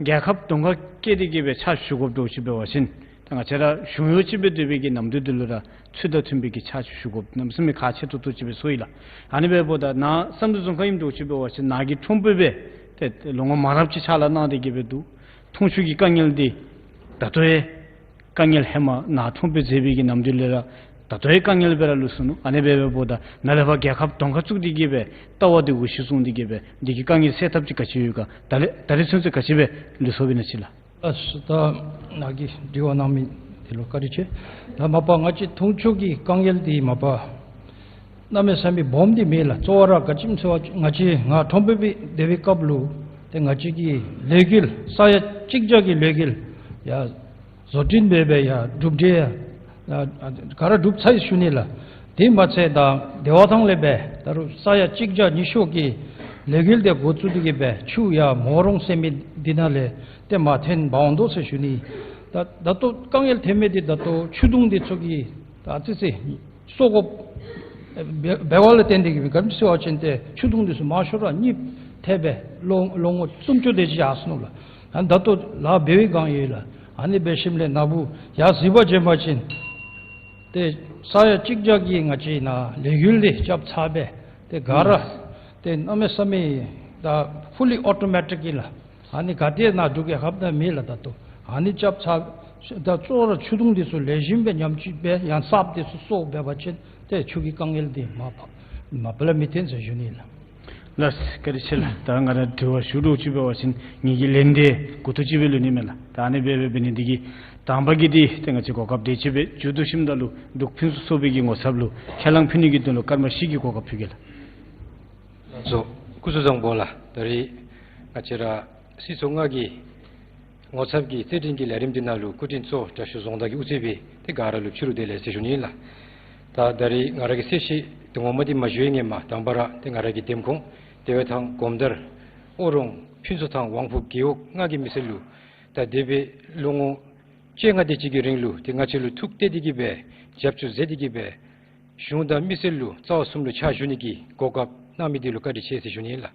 རྒྱལ་ཁབ་གདོང་ཁར་བཀལ་ཏེ་གིས་སྦེ་ཕྱག་ཕྱིད་ཞུ་དགོཔ་འདྲཝ་ཅིག་འབད་བ་ཅིན་ད་ང་བཅས་ར་གཞུང་གཡོག་ཅིག་སྦེ་སྡོད་པའི་གི་ནམ་དུས་འདི་ལུ་ར་ཚུལ་དང་མཐུན་པའི་གི་ཕྱག་ཕྱིད་ཞུ་དགོཔ་གནམ་མེད་ས་མེད་ཁག་ཆེ་ཏོག་ཏོ་ཅིག་སྦེ་ཚོར་ཡི་ལགས། ཨ་ནི་འབདཝ་ད་ནཱ་བསམ་གྲུབ་རྫོང་ཁག་ཨིནམ་འདྲཝ་ཅིག་འབད་བ་ཅིན་ནཱ་གི་ཁྲོམ་དཔོན་སྦེ་ཏེ་ལོ་ངོ་མང་རབས་ཅིག་ཕྱག་ལཱ་གནང་སྟེ་གིས་སྦེ་འདུག། འཐུང་ཆུ་གི་དཀའ་ངལ་འདི་ད་ལྟོ་ཡང་དཀའ་ངལ་ཧེ་མ་ནཱ་ཁྲོམ་དཔོན་མཛད་པའི་གི་ནམ་དུས་ལས་ར་ད་ལྟོ་ཡང་དཀའ་ངལ་སྦེ་ར་ལུས་སོ་ནུག། ཨ་ནི་འབདཝ་ད་ནཱ་ལས་ཕར་རྒྱལ་ཁབ་གདོང་ཁར་བཙུགས་ཏེ་གིས་སྦེ་ལྟ་བ་འདི་གུ་གཞི་བཟུང་སྟེ་གིས་སྦེ་འདི་གི་དཀའ་ངལ་སེལ་ཐབས་ཅིག་ག་ཅི་ཡོད་ག། ད་ལས་ད་རེས་ཚུན་ཚོད་ག་ཅི་སྦེ་ལུས་སོཔ་ཨིན་ན་ཅིག་ལགས། ལགས་སོ། ད་ནཱ་གི་དྲི་བ་གནང་མི་འདི་ལུ་བཀའ་དྲིན་ཆེ། ད་མ་པ་ང་བཅས་འཐུང་ཆུ་གི་དཀའ་ངལ་འདི་མ་པ་གནམ་མེད་ས་མེད་སྦོམ་འདི་མེད་ལགས། གཙོ་བོ་ར་ག་ཅི་སྨོ་ཟེར་བ་ཅིན་ང་བཅས་ང་ཁྲོམ་དཔོན་སྦེ་སྡོད་པའི་སྐབས་ལུ་ཏེ་ང་བཅས་ཀྱི་ལས་འགུལ་ས་ཡ་གཅིག་བརྒྱ་གི་ལས་འགུལ་ཡར་བཟོ་སྐྲུན་འབད་སྦེ་ཡར་གྲུབ་འབྲས་ཡར་ཨ་ག་ར་གྲུབ་ཚར་ཡི་ཟེར་ཞུ་ནི་ལགས། དེ་མ་ཚད་ད་བདེ་བ་ཐང་ལས་སྦེ་ད་རུང་ས་ཡ་གཅིག་བརྒྱ་ཉི་ཤུ་གི་ལས་འགུལ་འདི་འགོ་བཙུགས་ཏེ་གིས་སྦེ་ཆུ་ཡར་མོ་རོང་ཟེར་མི་འདི་ནང་ལས་ཏེ་མར་ཐོན་འབག་འོང་དོ་ཟེར་ཞུ་ནི། ད་ད་ལྟོ་དཀའ་ངལ་ཐོན་མི་འདི་ད་ལྟོ་ཆུ་དུང་འདི་ཚུ་གིས་ད་ཨ་ཙི་ཙི་གསོ་དགོཔ་འབད་བ་ལས་བརྟེན་ཏེ་གིས་སྦེ་ག་ཅི་སྨོ་ཟེར་བ་ཅིན་ཏེ་ཆུ་དུང་འདི་ཚུ་མང་ཤོས་ར་རྙིངམ་ཐལ་སྦེ་ལོ་ལོ་ངོ་སུམ་ཅུ་དེ་ཅིག་ཡར་སོ་ནུག་ལགས། ཨ་ནི་ད་ལྟོ་ལཱ་འབད་བའི་བསྒང་ཡོད་ལགས། ཨ་ནི་འབད་ཞིནམ་ལས་ནཱ་བུ་ཡར་གཟིགས་པར་བྱོན་པ་ཅིན་ཏེ་ས་ཡ་གཅིག་བརྒྱ་གི་ང་བཅས་ནཱ་ལས་འགུལ་འདི་རྐྱབ་ཚར་སྦེ་ཏེ་ག་ར་ཏེ་གནམ་མེད་ས་མེད་ད་ཕུ་ལི་ཨོ་ཊོ་མེ་ཊིག་གི་ལགས། ཨ་ནི་ག་ཏེ་ནཱ་འབྲུག་རྒྱལ་ཁབ་ནང་མེད་ལགས། ད་ལྟོ་ཨ་ནི་རྐྱབ་ཚར་ད་གཙོ་བོ་ར་ཆུ་དུང་འདི་ཚུ་ལེགས་ཤོམ་སྦེ་ཉམས་བཅོས་འབད་ཡང་གསརཔ་འདི་ཚུ་གསོ་འབད་བ་ཅིན་ཏེ་ཆུ་གི་དཀའ་ངལ་འདི་མ་པ་མ་པ་ལས་མི་ཐོན་ཟེར་ཞུ་ནི་ལགས། ལགས་བཀའ་དྲིན་ཆེ་ལགས། ད་ང་ར་དྲི་བ་ཞུ་འདྲཝ་ཅིག་འབད་བ་ཅིན་ངེ་གི་ལན་འདི་མགུ་ཏོ་ཅིག་སྦེ་ལུས་ནི་མས་ལགས། ད་ཨ་ནི་སྦེ་འབད་འབད་ནི་འདི་གིས་དང་པ་གི་འདི་ཏེ་ང་བཅས་གོ་སྐབས་དེ་ཅིག་སྦེ་མཇུག་བསྡུ་ཞིནམ་ད་ལུ་འབྲུག་ཕུན་སུམ་ཚོགས་པའི་གི་ངོ་ཚབ་ལུ་ཁས་བླངས་ཕུལ་ནི་གི་དོན་ལུ་སྐར་མ་བཞི་གི་གོ་སྐབས་ཕུལ་གེ་ལགས། ལགས་སོ། སྐུ་གཟུགས་བཟང་པོ་ལགས། ད་རེས་ང་བཅས་ར་སྲིད་ཚོགས་ལྔ་གི་ངོ་ཚབ་ཀྱི་རྩེད་འགྲན་གྱི་ལས་རིམ་འདི་ནང་ལུ་སྐུ་མགྲོན་གཙོ་བོ་དྲག་ཤོས་རྫོང་བདག་གིས་དབུ་གཙོས་སྦེ་ཏེ་ག་ར་ལུ་ཕྱི་རུ་བདེ་ལེགས་ཟེར་ཞུ་ནི་ལགས། ད་ད་རེས་ང་ར་གི་གསལ་བཤད་འདི་ངོ་མ་འདི་མ་ཞུ་བའི་སྔོན་མ་དང་པ་ར་ཏེ་ང་ར་གི་འདེམས་ཁོངས་ དེ་བ་ཐང་གོམ་དར་ཨོ་རོང་ཕུན་ཚོགས་ཐང་ཝང་ཕུ་རྒེད་འོག་ལྔ་གི་མི་སེར་ལུ་ད་འདས་པའི་ལོ་ངོ་བཅོ་ལྔ་དེ་ཅིག་གི་རིང་ལུ་ཏེ་ང་བཅས་ལུ་ཐུགས་གཏད་དེ་གི་སྦེ་རྒྱབ་སྐྱོར་མཛད་དེ་གི་སྦེ་གཞུང་དང་མི་སེར་ལུ་རྩ་བ་གསུམ་ལུ་ཕྱག་ཞུ་ནི་གི་གོ་སྐབས་གནང་མི་དེ་ལུ་བཀའ་དྲིན་ཆེ་ཟེར་ཞུ་ནི་ཨིན་ལགས།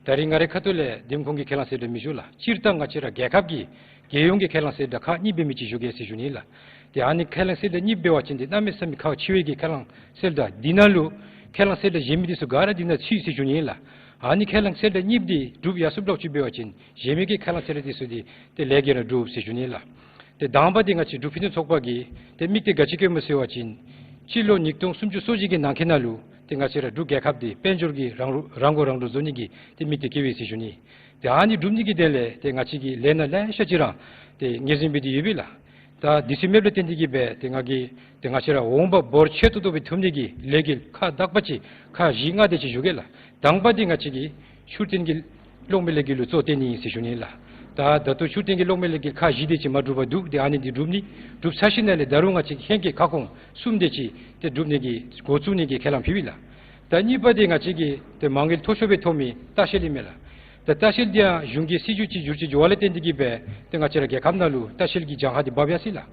ད་རིས་ང་རའི་ཁ་ཐུག་ལས་འདེམས་ཁོངས་ཀྱི་ཁས་བླངས་ཟེར་ར་མི་ཞུ་ལགས། སྤྱིར་བཏང་ང་བཅས་ར་རྒྱལ་ཁབ་ཀྱི་རྒྱལ་ཡོངས་ཀྱི་ཁས་བླངས་ཟེར་ར་ཁག་གཉིས་འབད་མི་ཅིག་ཞུ་གེ་ཟེར་ཞུ་ནི་ཨིན་ལགས། ཏེ་ཨ་ནི་ཁས་བླངས་ཟེར་ར་གཉིས་འབད་བ་ཅིན་ཏེ་གནམ་མེད་ས་མེད་ཁག་ཆེ་བའི་གི་ཁས་བླངས་ཟེར་ར་འདི་ནང་ལུ་ཁས་བླངས་ཟེར་ར་གཞན་མི་དེ་ཚུ་ག་ར་འདི་ནང་ཚུད་ཟེར་ཞུ་ནི་ཨིན་ལགས། ཨ་ནི་ཁས་བླངས་ཟེར་ར་གཉིས་འདི་འགྲུབ་ཡར་སོངམ་ལོག་ཅིག་འབད་བ་ཅིན་གཞན་མི་གི་ཁས་བླངས་ཟེར་ར་དེ་ཚུ་འདི་ཏེ་ལེགས་ཀྱི་ར་འགྲུབ་ཟེར་ཞུ་ནི་ཨིན་ལགས། ཏེ་དང་པ་འདི་ང་བཅས་འབྲུག་ཕུན་སུམ་ཚོགས་པ་གིས་ཏེ་དམིགས་གཏད་ག་ཅི་བསྐྱེདཔ་སྨོ་ཟེར་བ་ཅིན་སྤྱི་ལོ་ཉིས་སྟོང་སུམ་ཅུ་སོ་གཅིག་གི་ནང་འཁོད་ནང་ལུ་ཏེ་ང་བཅས་ར་འབྲུག་རྒྱལ་ཁབ་འདི་དཔལ་འབྱོར་གྱི་རང་རུ་རང་མགོ་རང་འདྲོངས་བཟོ་ནི་གི་ཏེ་དམིགས་གཏད་བསྐྱེདཔ་ཨིན་ཟེར་ཞུ་ནི། ཏེ་ཨ་ནི་འགྲུབ་ནི་གི་དོན་ལས་ཏེ་ང་བཅས་ཀྱིས་ལས་སྣ་ལེ་ཤ་ཅིག་ར་ཏེ་ངོས་འཛིན་འབད་དེ་ཡོད་པས་ལགས། ད་དེ་ཚུ་མེདཔ་ལས་བརྟེན་ཏེ་གི་སྦེ་ཏེ་ང་གིས་ཏེ་ང་བཅས་ར་འོང་འབབ་འབོར་ཆེ་ཏོག་ཏོ་སྦེ་ཐོབ་ནི་གི་ལས་འགུལ་ཁག་དག་པ་ཅིག་ཁག་བཞི་ལྔ་དེ་ཅིག་ཞུ་གེ་ལགས། དང་པ་འདི་ང་བཅས་ཀྱིས་ཤུགས་བརྟན་གྱི་གློག་མེ་ལས་འགུལ་ལུ་གཙོ་བོ་བཏོན་ནི་ཨིན་ཟེར་ཞུ་ནི་ལགས། ད་ད་ལྟོ་ཤུགས་བརྟན་གྱི་གློག་མེ་ལས་འགུལ་ཁག་བཞི་དེ་ཅིག་མ་གྲུབ་པར་འདུག། ཏེ་ཨ་ནི་འདི་གྲུབ་ནི་གྲུབ་ཚར་ཞིནམ་ལས་ད་རུང་ང་བཅས་ཀྱིས་ཧེང་སྐལ་ཁ་སྐོང་གསུམ་དེ་ཅིག་ཏེ་གྲུབ་ནི་གི་འགོ་བཙུགས་ནི་གི་ཁས་བླངས་ཕུལཝ་ཨིན་ལགས། ད་གཉིས་པ་འདི་ང་བཅས་ཀྱིས་ཏེ་མ་དངུལ་མཐོ་ཤོས་སྦེ་ཐོབ་མི་ལྟ་བཤལ་ཨིན་མས་ལགས། ད་ལྟ་བཤལ་འདི་ཡང་གཞུང་གི་སྲིད་བྱུས་ཅིག་བསྒྱུར་བཅོས་འགྱོ་བ་ལས་བརྟེན་ཏེ་གི་སྦེ་ཏེ་ང་བཅས་ར་རྒྱལ་ཁབ་ནང་ལུ་ལྟ་བཤལ་གྱི་གྱངས་ཁ་འདི་འབག་ཡར་སོ་ཡི་ལགས།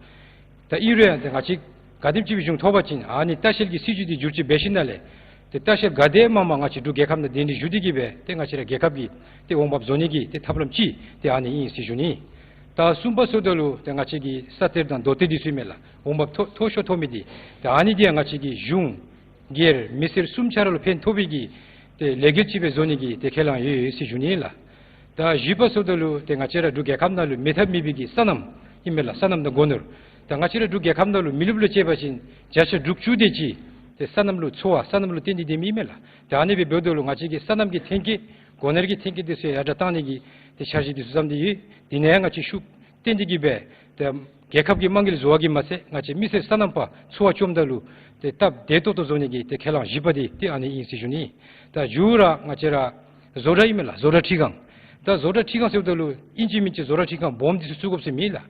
ད་ཨིན་རུང་ཡང་ཏེ་ང་བཅས་ག་དེམ་ཅིག་སྦེ་གཞུང་ཐོབ་པ་ཅིན་ཨ་ནི་ལྟ་བཤལ་གྱི་སྲིད་བྱུས་འདི་བསྒྱུར་བཅོས་འབད་ཞིནམ་ལས་ཏེ་ལྟ་བཤལ་ག་དེ་མང་མང་ང་བཅས་འབྲུག་རྒྱལ་ཁབ་ནང་གདན་འདྲེན་ཞུ་སྟེ་གི་སྦེ་ཏེ་ང་བཅས་ར་རྒྱལ་ཁབ་ཀྱི་ཏེ་འོང་འབབ་བཟོ་ནི་གི་ཏེ་ཐབས་ལམ་ཅིག་ཏེ་ཨ་ནི་ཨིན་ཟེར་ཞུ་ནི། ད་གསུམ་པ་ཟེརཝ་ད་ལུ་ཏེ་ང་བཅས་ཀྱི་ས་གཏེར་དང་རྡོ་གཏེར་འདི་ཚུ་ཨིན་མས་ལགས། འོང་འབབ་མཐོ་མཐོ་ཤོས་ཐོབ་མི་འདི། ད་ཨ་ནི་འདི་ཡང་ང་བཅས་ཀྱི་གཞུང་སྒེར་མི་སེར་གསུམ་ཆ་ར་ལུ་ཕན་ཐོགས་པའི་གི་ཏེ་ལས་འགུལ་ཅིག་སྦེ་བཟོ་ནི་གི་ཏེ་ཁས་བླངས་ཡོད་ཡོད་ཟེར་ཞུ་ནི་ལགས། ད་བཞི་པ་ཟེརཝ་ད་ལུ་ཏེ་ང་བཅས་ར་འབྲུག་རྒྱལ་ཁབ་ནང་ལུ་མེད་ཐབས་མེད་པའི་གི་སོ་ནམ་ཨིན་མས་ལགས། སོ་ནམ་དང་སྒོ་ནོར། ད་ང་བཅས་ར་འབྲུག་རྒྱལ་ཁབ་ནང་ལུ་མི་རློབས་ལུ་བཅད་པ་ཅིན་བརྒྱ་ཆ་དྲུག་ཅུ་དེ་ཅིག་ཏེ་སོ་ནམ་ལུ་འཚོ་བ་སོ་ནམ་ལུ་བརྟེན་ཏེ་སྡོད་མི་ཨིན་མས་ལགས། ད་ཨ་ནི་སྦེ་འབདཝ་ད་ལུ་ང་བཅས་ཀྱི་སོ་ནམ་གྱི་ཐོན་སྐྱེད་སྒོ་ནོར་གྱི་ཐོན་སྐྱེད་འདི་ཚུ་ཡར་དྲག་གཏང་ནི་གི་ཏེ་འཆར་གཞི་འདི་ཚུ་བརྩམས་ཏེ་ཡོད། འདི་ནང་ཡང་ང་བཅས་ཤུགས་བཏོན་ཏེ་གི་སྦེ་ཏེ་རྒྱལ་ཁབ་ཀྱི་དམངས་ཀྱི་བཟོ་བ་གིས་མ་ཚད་ང་བཅས་མི་སེར་སོ་ནམ་པ་འཚོ་བ་བཅོམ་ད་ལུ་ཏེ་སྟབས་བདེ་ཏོག་ཏོ་བཟོ་ནི་གི་ཏེ་ཁས་བླངས་བཞི་པ་འདི་ཏེ་ཨ་ནི་ཨིན་ཟེར་ཞུ་ནི། ད་མཇུག་ར་ང་བཅས་ར་བཟོ་གྲྭ་ཨིན་མས་ལགས། བཟོ་གྲྭ་འཕྲུལ་ཁང་། ད་བཟོ་གྲྭ་འཕྲུལ་ཁང་ཟེརཝ་ད་ལུ་ཨིན་ཅི་མིན་ཅི་བཟོ་གྲྭ་འཕྲུལ་ཁང་སྦོམ་འདི་ཚུ་བཙུགས་དགོཔ་ཟེར་མེད་ལགས།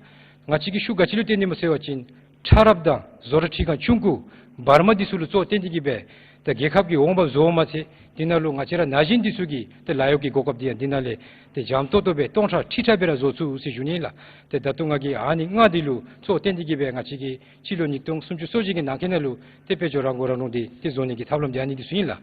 ང་བཅས་ཀྱིས་ཤུགས་ག་ཅི་ལུ་བཏོན་ནི་སྨོ་ཟེར་བ་ཅིན་ཁྲ་རབ་དང་བཟོ་གྲྭ་འཕྲུལ་ཁང་ཆུང་ཀུ་བར་མ་འདི་ཚུ་ལུ་གཙོ་བོ་བཏོན་ཏེ་གི་སྦེ་ད་རྒྱལ་ཁབ་ཀྱི་འོང་འབབ་བཟོཝ་མ་ཚད་འདི་ནང་ལུ་ང་བཅས་ར་ན་གཞོན་འདི་ཚུ་གི་ཏེ་ལཱ་གཡོག་གི་གོ་སྐབས་འདི་ཡང་འདི་ནང་ལས་ཏེ་འཇམ་ཏོང་ཏོ་སྦེ་སྟོང་ཕྲག་ཁྲི་ཕྲག་སྦེ་ར་བཟོ་ཚུགས་ཟེར་ཞུ་ནི་ལགས། ཏེ་ད་ལྟོ་ང་གིས་ཨ་ནི་ལྔ་འདི་ལུ་གཙོ་བོ་བཏོན་ཏེ་གི་སྦེ་ང་བཅས་ཀྱིས་སྤྱི་ལོ་ཉིས་སྟོང་སུམ་ཅུ་སོ་གཅིག་གི་ནང་འཁོད་ནང་ལུ་ཏེ་དཔལ་འབྱོར་རང་མགོ་རང་འདྲོངས་འདི་ཏེ་བཟོ་ནི་གི་ཐབས་ལམ་འདི་ཨ་ནི་འདི་ཚུ་ཨིན་ལགས།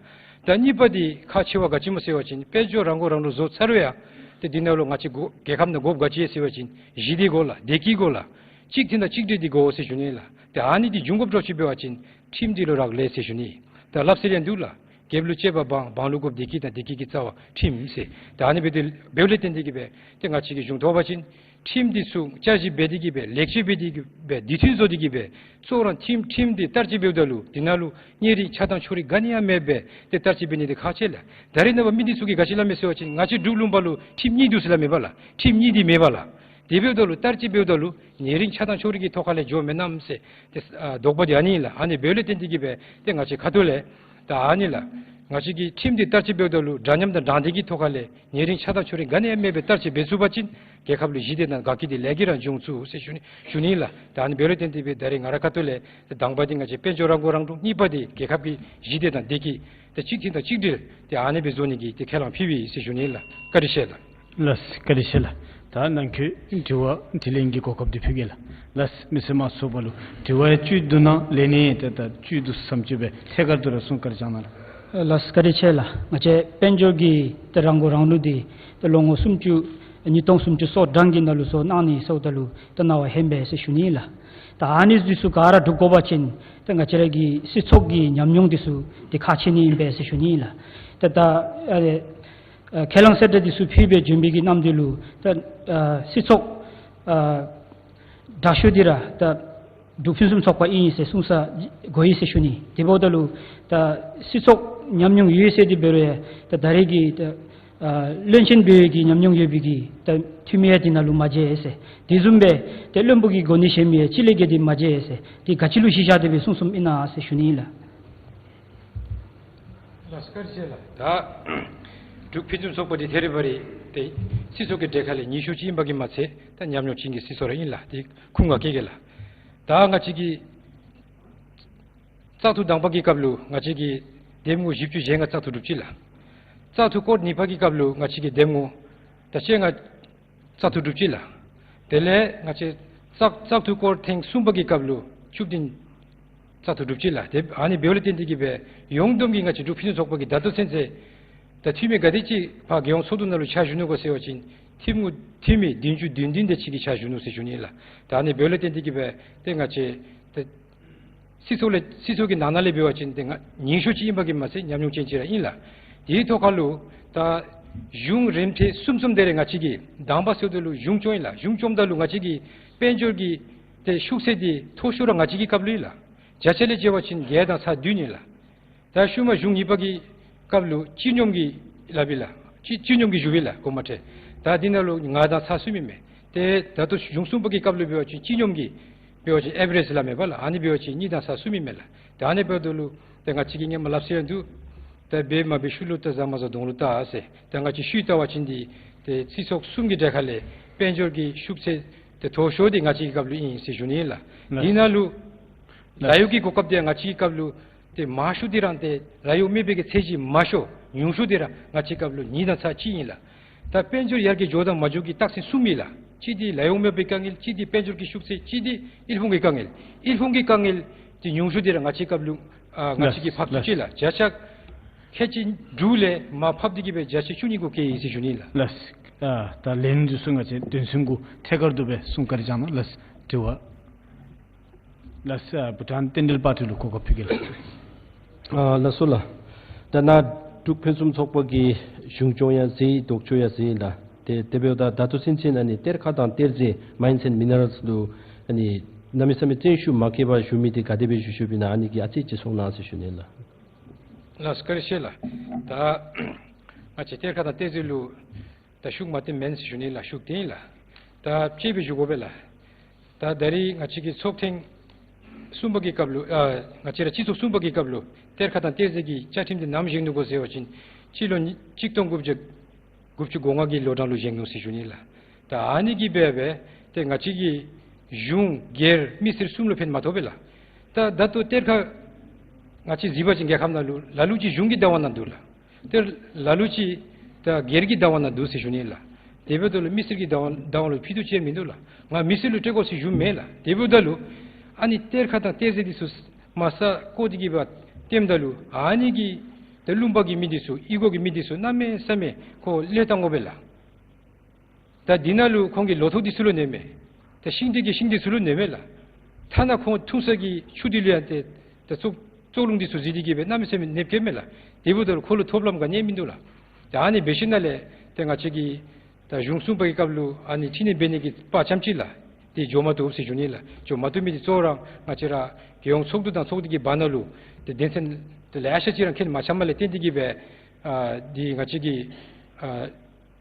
ད་གཉིས་པ་འདི་ཁག་ཆེ་བ་ག་ཅི་སྨོ་ཟེར་བ་ཅིན་དཔལ་འབྱོར་རང་མགོ་རང་འདྲོངས་བཟོ་ཚར་བ་ཡང་ཏེ་འདི་ནང་ལུ་ང་བཅས་དགོ་རྒྱལ་ཁབ་ནང་དགོཔ་ག་ཅི་ཡོད་ཟེར་བ་ཅིན་གཞི་འདི་དགོ་ལགས། བདེ་སྐྱིད་དགོ་ལགས། གཅིག་མཐུན་དང་གཅིག་སྒྲིལ་འདི་དགོ་ཟེར་ཞུ་ནི་ལགས། ཏེ་ཨ་ནི་འདི་འབྱུང་དགོཔ་འདྲཝ་ཅིག་འབད་བ་ཅིན་ཁྲིམས་འདི་ལུ་རག་ལས་ཟེར་ཞུ་ནི། ད་སླབ་སྲོལ་ཡང་འདུག་ལགས། རྒྱལཔོ་ལུ་བཅས་པ་འབངས། འབངས་ལུ་དགོཔ་བདེ་སྐྱིད་དང་། བདེ་སྐྱིད་ཀྱི་རྩ་བ་ཁྲིམས་ཟེར། ད་ཨ་ནི་སྦེ་འདི་འབདཝ་ལས་བརྟེན་ཏེ་གི་སྦེ་ཏེ་ང་བཅས་ཀྱིས་གཞུང་ཐོབ་པ་ཅིན་ཁྲིམས་འདི་ཚུ་བསྐྱར་ཞིབ་འབད་དེ་གི་སྦེ་ལེགས་བཅོས་འབད་དེ་གི་སྦེ་དུས་མཐུན་བཟོ་སྟེ་གི་སྦེ་གཙོ་བོ་ར་ཁྲིམས་ཁྲིམས་འདི་བསྟར་སྤྱོད་འབདཝ་ད་ལུ་འདི་ནང་ལུ་ཉེ་རིང་ཆགས་སྡང་ཕྱོགས་རིས་ག་ནི་ཡང་མེད་པར་ཏེ་བསྟར་སྤྱོད་འབད་ནི་འདི་ཁག་ཆེ་ལགས། ད་རེས་ནངས་པ་མི་འདི་ཚུ་གིས་ག་ཅི་སླབ་མས་ཟེར་བ་ཅིན་ང་བཅས་འབྲུག་ལུང་པ་ལུ་ཁྲིམས་གཉིས་འདུག་ཟེར་སླབ་མས་པ་ལགས། ཁྲིམས་གཉིས་འདི་མེད་པ་ལགས། དེ་འབདཝ་ད་ལུ་བསྟར་སྤྱོད་འབདཝ་ད་ལུ་ཉེ་རིང་ཆགས་སྡང་ཕྱོགས་རིས་ཀྱི་ཐོག་ཁ་ལས་འགྱོཝ་མེན་ན་ཟེར་ཏེ་ཨ་དོགས་པ་འདི་ཨ་ནི་ཨིན་ལགས། ཨ་ནི་འབདཝ་ལས་བརྟེན་ཏེ་གི་སྦེ་ཏེ་ང་བཅས་ཁ་ཐུག་ལས་ད་ཨ་ནི་ལགས། ང་བཅས་ཀྱིས་ཁྲིམས་འདི་བསྟར་སྤྱོད་འབདཝ་ད་ལུ་འདྲ་མཉམ་དང་དྲང་བདེན་གྱི་ཐོག་ཁ་ལས་ཉེ་རིང་ཆགས་སྡང་ཕྱོགས་རིས་ག་ནི་ཡང་མེད་པར་བསྟར་སྤྱོད་འབད་ཚུགས་པ་ཅིན་རྒྱལ་ཁབ་ལུ་ཞི་བདེ་དང་དགའ་སྐྱིད་འདི་ལེགས་ཀྱི་ར་འབྱུང་ཚུགས་ཟེར་ཞུ་ནི་ཞུ་ནི་ལགས། ད་ཨ་ནི་འབདཝ་ལས་བརྟེན་ཏེ་སྦེ་ད་རེས་ང་རའི་ཁ་ཐུག་ལས་ད་དང་པ་འདི་ང་བཅས་དཔལ་འབྱོར་རང་མགོ་རང་འདྲོངས། གཉིས་པ་འདི་རྒྱལ་ཁབ་ཀྱི་ཞི་བདེ་དང་བདེ་སྐྱིད་ཏེ་གཅིག་མཐུན་དང་གཅིག་སྒྲིལ་ཏེ་ཨ་ནི་སྦེ་བཟོ་ནི་གི་ཏེ་ཁས་བླངས་ཕུལཝ་ཨིན་ཟེར་ཞུ་ནི་ལགས། བཀའ་དྲིན་ཆེ་ལགས། ལགས་བཀའ་དྲིན་ཆེ་ལགས། ད་ནང་འཁོད་དྲི་བ་དྲིས་ལན་གྱི་གོ་སྐབས་འདི་ཕུལ་གེ་ལགས། ལགས་མི་སེར་མང་ཚོགས་པ་ལུ་དྲི་བ་ཡང་བཅུད་བསྡུ་གནང་། ལན་ཡང་ཏེ་ད་བཅུད་བསྡུ་བསམ་ཅིག་སྦེ་ཐད་ཀར་དུ་ར་གསུང་བཀའ་དྲིན་བསྐྱང་གནང་ལགས། ལགས་བཀའ་དྲིན་ཆེ་ལགས། ང་བཅས་དཔལ་འབྱོར་གྱི་ཏེ་རང་མགོ་རང་འདྲོངས་འདི་ཏེ་ལོ་ངོ་སུམ་ཅུ་ཉིས་སྟོང་སུམ་ཅུ་སོ་གྲངས་ཀྱི་ནང་ལུ་བཟོ་གནང་ནི་ཟེརཝ་ད་ལུ་ཏེ་གནང་བ་ཧན་པས་ཟེར་ཞུ་ནི་ལགས། ད་ཨ་ནི་འདི་ཚུ་ག་ར་འགྲུབ་དགོ་པ་ཅིན་ཏེ་ང་བཅས་ར་གི་སྲིད་ཚོགས་ཀྱི་ཉམས་མྱོང་འདི་ཚུ་ཏེ་ཁག་ཆེ་ནི་ཨིན་པས་ཟེར་ཞུ་ནི་ལགས། ཏེ་ད་ཨ་ཨ་ཁས་བླངས་གསལ་བསྒྲགས་འདི་ཚུ་ཕུལ་སྦེ་བྱོན་པའི་གི་གནམ་དུས་ལུ་ད་ཨ་སྲིད་ཚོགས་ཨ་དྲག་ཤོས་འདི་ར་ད་འབྲུག་ཕུན་སུམ་ཚོགས་པ་ཨིན་ཟེར་གསུང་ས་གོ་ཡི་ཟེར་ཞུ་ནི། དེ་འབདཝ་ད་ལུ་ད་སྲིད་ཚོགས་ཉམས་མྱོང་ཡོད་ཟེར་དེ་འབད་རུང་ཡང་ད་ད་རེས་ཀྱི་ད་ཨ་བློན་ཆེན་འབད་བའི་གི་ཉམས་མྱོང་ཡོད་པའི་གི་ད་འཐུས་མི་ཡང་དེ་ནང་ལུ་མ་མཇལ་ཟེར། དེ་བཟུམ་སྦེ་ད་བློན་པོ་གི་གོ་གནས་བཞེས་མི་ཡང་གཅིག་ལས་བརྒལ་ཏེ་མ་མཇལ་ཟེར། དེ་ག་ཅི་ལུ་གཞི་བཞག་སྟེ་སྦེ་གསུངས་གསུངསམ་ཨིན་ན་ཟེར་ཞུ་ནི་ལགས། ལགས་བཀའ་དྲིན་ཆེ་ལགས། ད་འབྲུག་ཕུན་སུམ་ཚོགས་པ་འདི་ཐད་རི་བ་རི་ཏེ་སྤྱི་ཚོགས་ཀྱི་གྲལ་ཁ་ལས་ཉེ་ཤོས་ཅིག་ཨིན་པ་གིས་མ་ཚད་ད་ཉམས་མྱོང་ཅན་གྱི་སྲིད་ཚོགས་ར་ཨིན་ལགས། དེ་ཁུངས་ང་བཀལ་གེ་ལགས། ད་ང་བཅས་ཀྱི་བཙག་འཐུ་དང་པ་གི་སྐབས་ལུ་ང་བཅས་ཀྱིས་འདེམས་ངོ་བཞི་བཅུ་ཞེ་ལྔ་བཙག་འཐུ་གྲུབ་ཅི་ལགས། བཙག་འཐུ་སྐོར་གཉིས་པ་གི་སྐབས་ལུ་ང་བཅས་ཀྱི་འདེམས་ངོ་ད་ཅི་ང་བཙག་འཐུ་གྲུབ་ཅི་ལགས། དེ་ལས་ང་བཅས་བཙག་བཙག་འཐུ་སྐོར་ཐེངས་གསུམ་པ་གི་སྐབས་ལུ་བཅུ་བདུན་བཙག་འཐུ་གྲུབ་ཅི་ལགས། དེ་ཨ་ནི་འབདཝ་ལས་བརྟེན་ཏེ་གིས་སྦེ་ཡོངས་བསྡོམས་ཀྱི་ང་བཅས་འབྲུག་ཕུན་སུམ་ཚོགས་པ་གིས་ད་ལྟོ་ཚུན་ཚོད་ད་འཐུས་མི་ག་དེ་ཅིག་ཕར་རྒྱལ་ཡོངས་ཚོགས་འདུ་ནང་ལུ་ཕྱག་ཞུ་ནུག་གོ་ཟེར་བ་ཅིན་འཐུས་མི་འཐུས་མི་བདུན་ཅུ་དོན་བདུན་དེ་ཅིག་གིས་ཕྱག་ཞུ་ནུག་ཟེར་ཞུ་ནི་ལགས། ད་ཨ་ནི་འབདཝ་ལས་བརྟེན་ཏེ་གིས་སྦེ་ཏེ་ང་བཅས་ཏེ་སྲིད་ཚོགས་ལས་སྲིད་ཚོགས་ཀྱི་ནང་ན་ལས་འབད་བ་ཅིན་ཏེ་ང་ཉེན་ཤོས་ཅིག་ཨིན་པ་གིས་མ་ཚད་ཉམས་མྱོང་ཅན་ཅིག་ར་ཨིན་ལགས། དེའི་ཐོག་ཁར་ལུ་ད་གཞུང་རིམ་ཐེངས་གསུམ་གསུམ་དེ་རེ་ང་བཅས་ཀྱིས་དང་པ་ཟེརཝ་ད་ལུ་གཞུང་བསྐྱོང་ཡི་ལགས། གཞུང་བསྐྱོངམ་ད་ལུ་ང་བཅས་ཀྱི་དཔལ་འབྱོར་གྱི་ཏེ་ཤུགས་ཚད་འདི་མཐོ་ཤོས་ར་ང་བཅས་ཀྱི་སྐབས་ལུ་ཨིན་ལགས། བརྒྱ་ཆ་ལས་འབད་བ་ཅིན་བརྒྱད་དང་ཚག་བདུན་ཨིན་ལགས། ད་ཤུལ་མ་གཞུང་གཉིས་པ་གི་སྐབས་ལུ་སྤྱི་སྙོམས་ཀྱི་ལཱ་འབད་ལགས། སྤྱི་སྤྱི་སྙོམས་ཀྱི་ཞུ་བས་ལགས་གོང་མ་ཁྲི། ད་འདི་ནང་ལུ་ལྔ་དང་ཚག་གསུམ་ཨིན་མས། ཏེ་ད་ལྟོ་གཞུང་གསུམ་པ་གི་སྐབས་ལུ་འབད་བ་ཅིན་སྤྱི་སྙོམས་ཀྱི་འབད་བ་ཅིན་ཨེ་བ་རེཇ་སླབ་མས་པ་ལགས། ཨ་ནི་འབད་བ་ཅིན་གཉིས་དང་ཚག་གསུམ་ཨིན་མས་ལགས། ད་ཨ་ནི་འབདཝ་ད་ལུ་ཏེ་ང་བཅས་ཀྱིས་ཧེ་མ་སླབ་ས་ཡང་འདུག། ད་འབད་མ་འབད་ཤུལ་ལུ་ད་བཟའ་མ་བཟའ་གདོང་ལུ་བལྟ་ཟེར། ད་ང་བཅས་ཤུལ་བལྟ་བ་ཅིན་འདི་ཏེ་སྲིད་ཚོགས་གསུམ་གྱི་གྲས་ཁ་ལས་དཔལ་འབྱོར་གྱི་ཤུགས་ཚད་ཏེ་མཐོ་ཤོས་འདི་ང་བཅས་ཀྱི་སྐབས་ལུ་ཨིན་ཟེར་ཞུ་ནི་ཨིན་ལགས། ལགས། འདི་ནང་ལུ་ལགས། ལཱ་གཡོག་གི་གོ་སྐབས་འདི་ང་བཅས་ཀྱི་སྐབས་ལུ་ཏེ་མང་ཤོས་འདི་ར་ཏེ་ལཱ་གཡོག་མེད་པའི་གི་ཚད་གཞི་མང་ཤོས་ཉུང་ཤོས་འདི་ར་ང་བཅས་ཀྱི་སྐབས་ལུ་གཉིས་དང་ཚག་གཅིག་ཨིན་ལགས། ད་དཔལ་འབྱོར་ཡར་རྒྱས་འགྱོ་དང་མ་འགྱོ་གི་རྟགས་མཚན་གསུམ་ཨིན་ལགས། གཅིག་འདི་ལཱ་གཡོག་མེད་པའི་དཀའ་ངལ། གཅིག་འདི་དཔལ་འབྱོར་གྱི་ཤུགས་ཚད། གཅིག་འདི་དབུལ་ཕོངས་ཀྱི་དཀའ་ངལ། དབུལ་ཕོངས་ཀྱི་དཀའ་ངལ་འདི་ཉུང་ཤོས་འདི་ར་ང་བཅས་ཀྱི་སྐབས་ལུ་ཨ་ང་བཅས་ཀྱིས་ལགས། ཕབ་བཅུག་ཅི་ལགས། བརྒྱ་ཆ་ཁལ་གཅིག་དྲུག་ལས་མར་ཕབ་སྟེ་གིས་སྦེ་བརྒྱ་ཆ་བཅུ་གཉིས་གུ་བཀལ་ཡི་ཟེར་ཞུ་ནི་ལགས། ལགས། ཨ་ད་ལན་འདི་ཚུ་ང་བཅས་དོན་ཚན་གུ་ཐད་ཀར་དུ་སྦེ་གསུང་བཀའ་དྲིན་བསྐྱང་གནང་ལགས། དྲི་བ། ལགས། ཨ་བྷུ་ཊཱན་རྟེན་འབྲེལ་པར་ཁྲི་ལུ་གོ་སྐབས་ཕུལ་གེ་ལགས། ཨ་ལགས་སོ་ལགས། ད་ནཱ་འབྲུག་ཕུན་སུམ་ཚོགས་པ་གིས་གཞུང་སྐྱོང་ཡང་མཛད་ལྡོག་ཕྱོགས་ཡང་མཛད་ལགས། ཏེ་དེ་འབདཝ་ད་ད་ལྟོ་ཚུན་ཚོད་ནང་ནི་གཏེར་ཁ་དང་གཏེར་རྫས་མཱའིནསི་ཨེནཌ་མི་ནེ་རཱལསི་ལུ་ཨ་ནི་གནམ་མེད་ས་མེད་བརྩོན་ཤུགས་མ་བསྐྱེད་པར་བཞུགས་མི་འདི་ག་དེ་སྦེ་བཞུགས་བཞུགསཔ་ཨིན་ན་ཨ་ནི་གི་ཨ་ཙི་ཅིག་གསུང་གནང་ཟེར་ཞུ་ནི་ལགས། ལགས་སོ་བཀའ་དྲིན་ཆེ་ལགས། ད་ང་བཅས་གཏེར་ཁ་དང་གཏེར་རྫས་ལུ་ད་ཤུགས་མ་བཏོན་མེན་ཟེར་ཞུ་ནི་ལགས། ཤུགས་བཏོན་ཡི་ལགས། ད་དཔྱེ་སྦེ་ཞུ་དགོ་པས་ལགས། ད་ད་རིས་ང་བཅས་ཀྱི་ཚོགས་ཐེངས་གསུམ་པ་གི་སྐབས་ལུ་ཨ་ང་བཅས་ར་སྤྱི་ཚོགས་གསུམ་པ་གི་སྐབས་ལུ་གཏེར་ཁ་དང་གཏེར་རྫས་ཀྱི་བཅའ་ཁྲིམས་འདི་ནམ་བཞེངས་ནུག་གོ་ཟེར་བ་ཅིན་སྤྱི་ལོ་ཉིས་གཅིག་སྟོང་དགུ་བརྒྱ་དགུ་བཅུ་གོ་ལྔ་གི་ལོ་གྲངས་ལུ་བཞེངས་ནུག་ཟེར་ཞུ་ནི་ལགས། ད་ཨ་ནི་གིས་འབད་འབད་ཏེ་ང་བཅས་ཀྱི་གཞུང་སྒེར་མི་སེར་གསུམ་ལུ་ཕན་མ་ཐོགས་པས་ལགས། ད་ད་ལྟོ་གཏེར་ཁ་ང་བཅས་གཟིགས་པ་ཅིན་རྒྱལ་ཁབ་ནང་ལུ་ལ་ལུ་ཅིག་གཞུང་གི་བདག་དབང་ནང་འདུག་ལགས། ཏེ་ལ་ལུ་ཅིག་ད་སྒེར་གྱི་བདག་དབང་ནང་འདུག་ཟེར་ཞུ་ནི་ལགས། དེ་འབདཝ་ད་ལུ་མི་སེར་གྱི་བདག་དབང་བདག་དབང་ལུ་ཕུད་རྡོག་གཅིག་མིན་འདུག་ལགས། ང་མི་སེར་ལུ་སྤྲོད་དགོ་ཟེར་ཞུཝ་མེན་ལགས། དེ་འབདཝ་ད་ལུ་ཨ་ནི་གཏེར་ཁ་དང་གཏེར་རྫས་འདི་ཚུ་མ་ས་བརྐོ་སྟེ་གིས་འབག་བཏངམ་ད་ལུ་ཨ་ནི་གི་ད་ལུང་པ་གི་མི་འདི་ཚུ་གཡུས་སྒོ་གི་མི་འདི་ཚུ་གནམ་མེད་ས་མེད་ཁོ་བློས་བཏང་དགོ་པས་ལགས། ད་འདི་ནང་ལུ་ཁོང་གི་ལོ་ཐོག་འདི་ཚུ་ལུ་གནོདཔ་མས། ད་ཤིང་འདི་གི་ཤིང་འདི་ཚུ་ལུ་གནོདཔ་མས་ལགས། ཐ་ན་ཁོང་འཐུང་ས་གི་ཆུ་འདི་ལུ་ཡང་ཏེ་ད་བཙོག་བཙོག་རླུང་འདི་ཚུ་གཟིར་ཏེ་གིས་སྦེ་གནམ་མེད་ས་མེད་གནོདཔ་བཀལཝ་མས་ལགས། དེ་འབདཝ་ད་ལུ་ཁོ་ལུ་ཐོབ་ལམ་ག་ནི་ཡང་མིན་འདུག་ལགས། ད་ཨ་ནི་འབད་ཞིནམ་ལས་ཏེ་ང་བཅས་ཀྱིས་ད་གཞུང་གསུམ་པ་གི་སྐབས་ལུ་ཨ་ནི་ཕྱི་ནང་འབད་ནི་གི་དཔའ་ཙམ་ཅིག་ལགས། ཏེ་འགྱོ་མ་བཏུབ་ཟེར་ཞུ་ནི་ལགས། འགྱོ་མ་བཏུབ་མི་འདི་གཙོ་བོ་ར་ང་བཅས་ར་རྒྱལ་ཡོངས་ཚོགས་འདུ་དང་ཚོགས་འདུ་གི་བར་ན་ལུ་ཏེ་དོན་ཚན་ཏེ་ལེ་ཤ་ཅིག་ར་འཁྱོལ་མ་ཚརཝ་ལས་བརྟེན་ཏེ་གིས་སྦེ་ཨ་འདི་ང་བཅས་ཀྱིས་ཨ་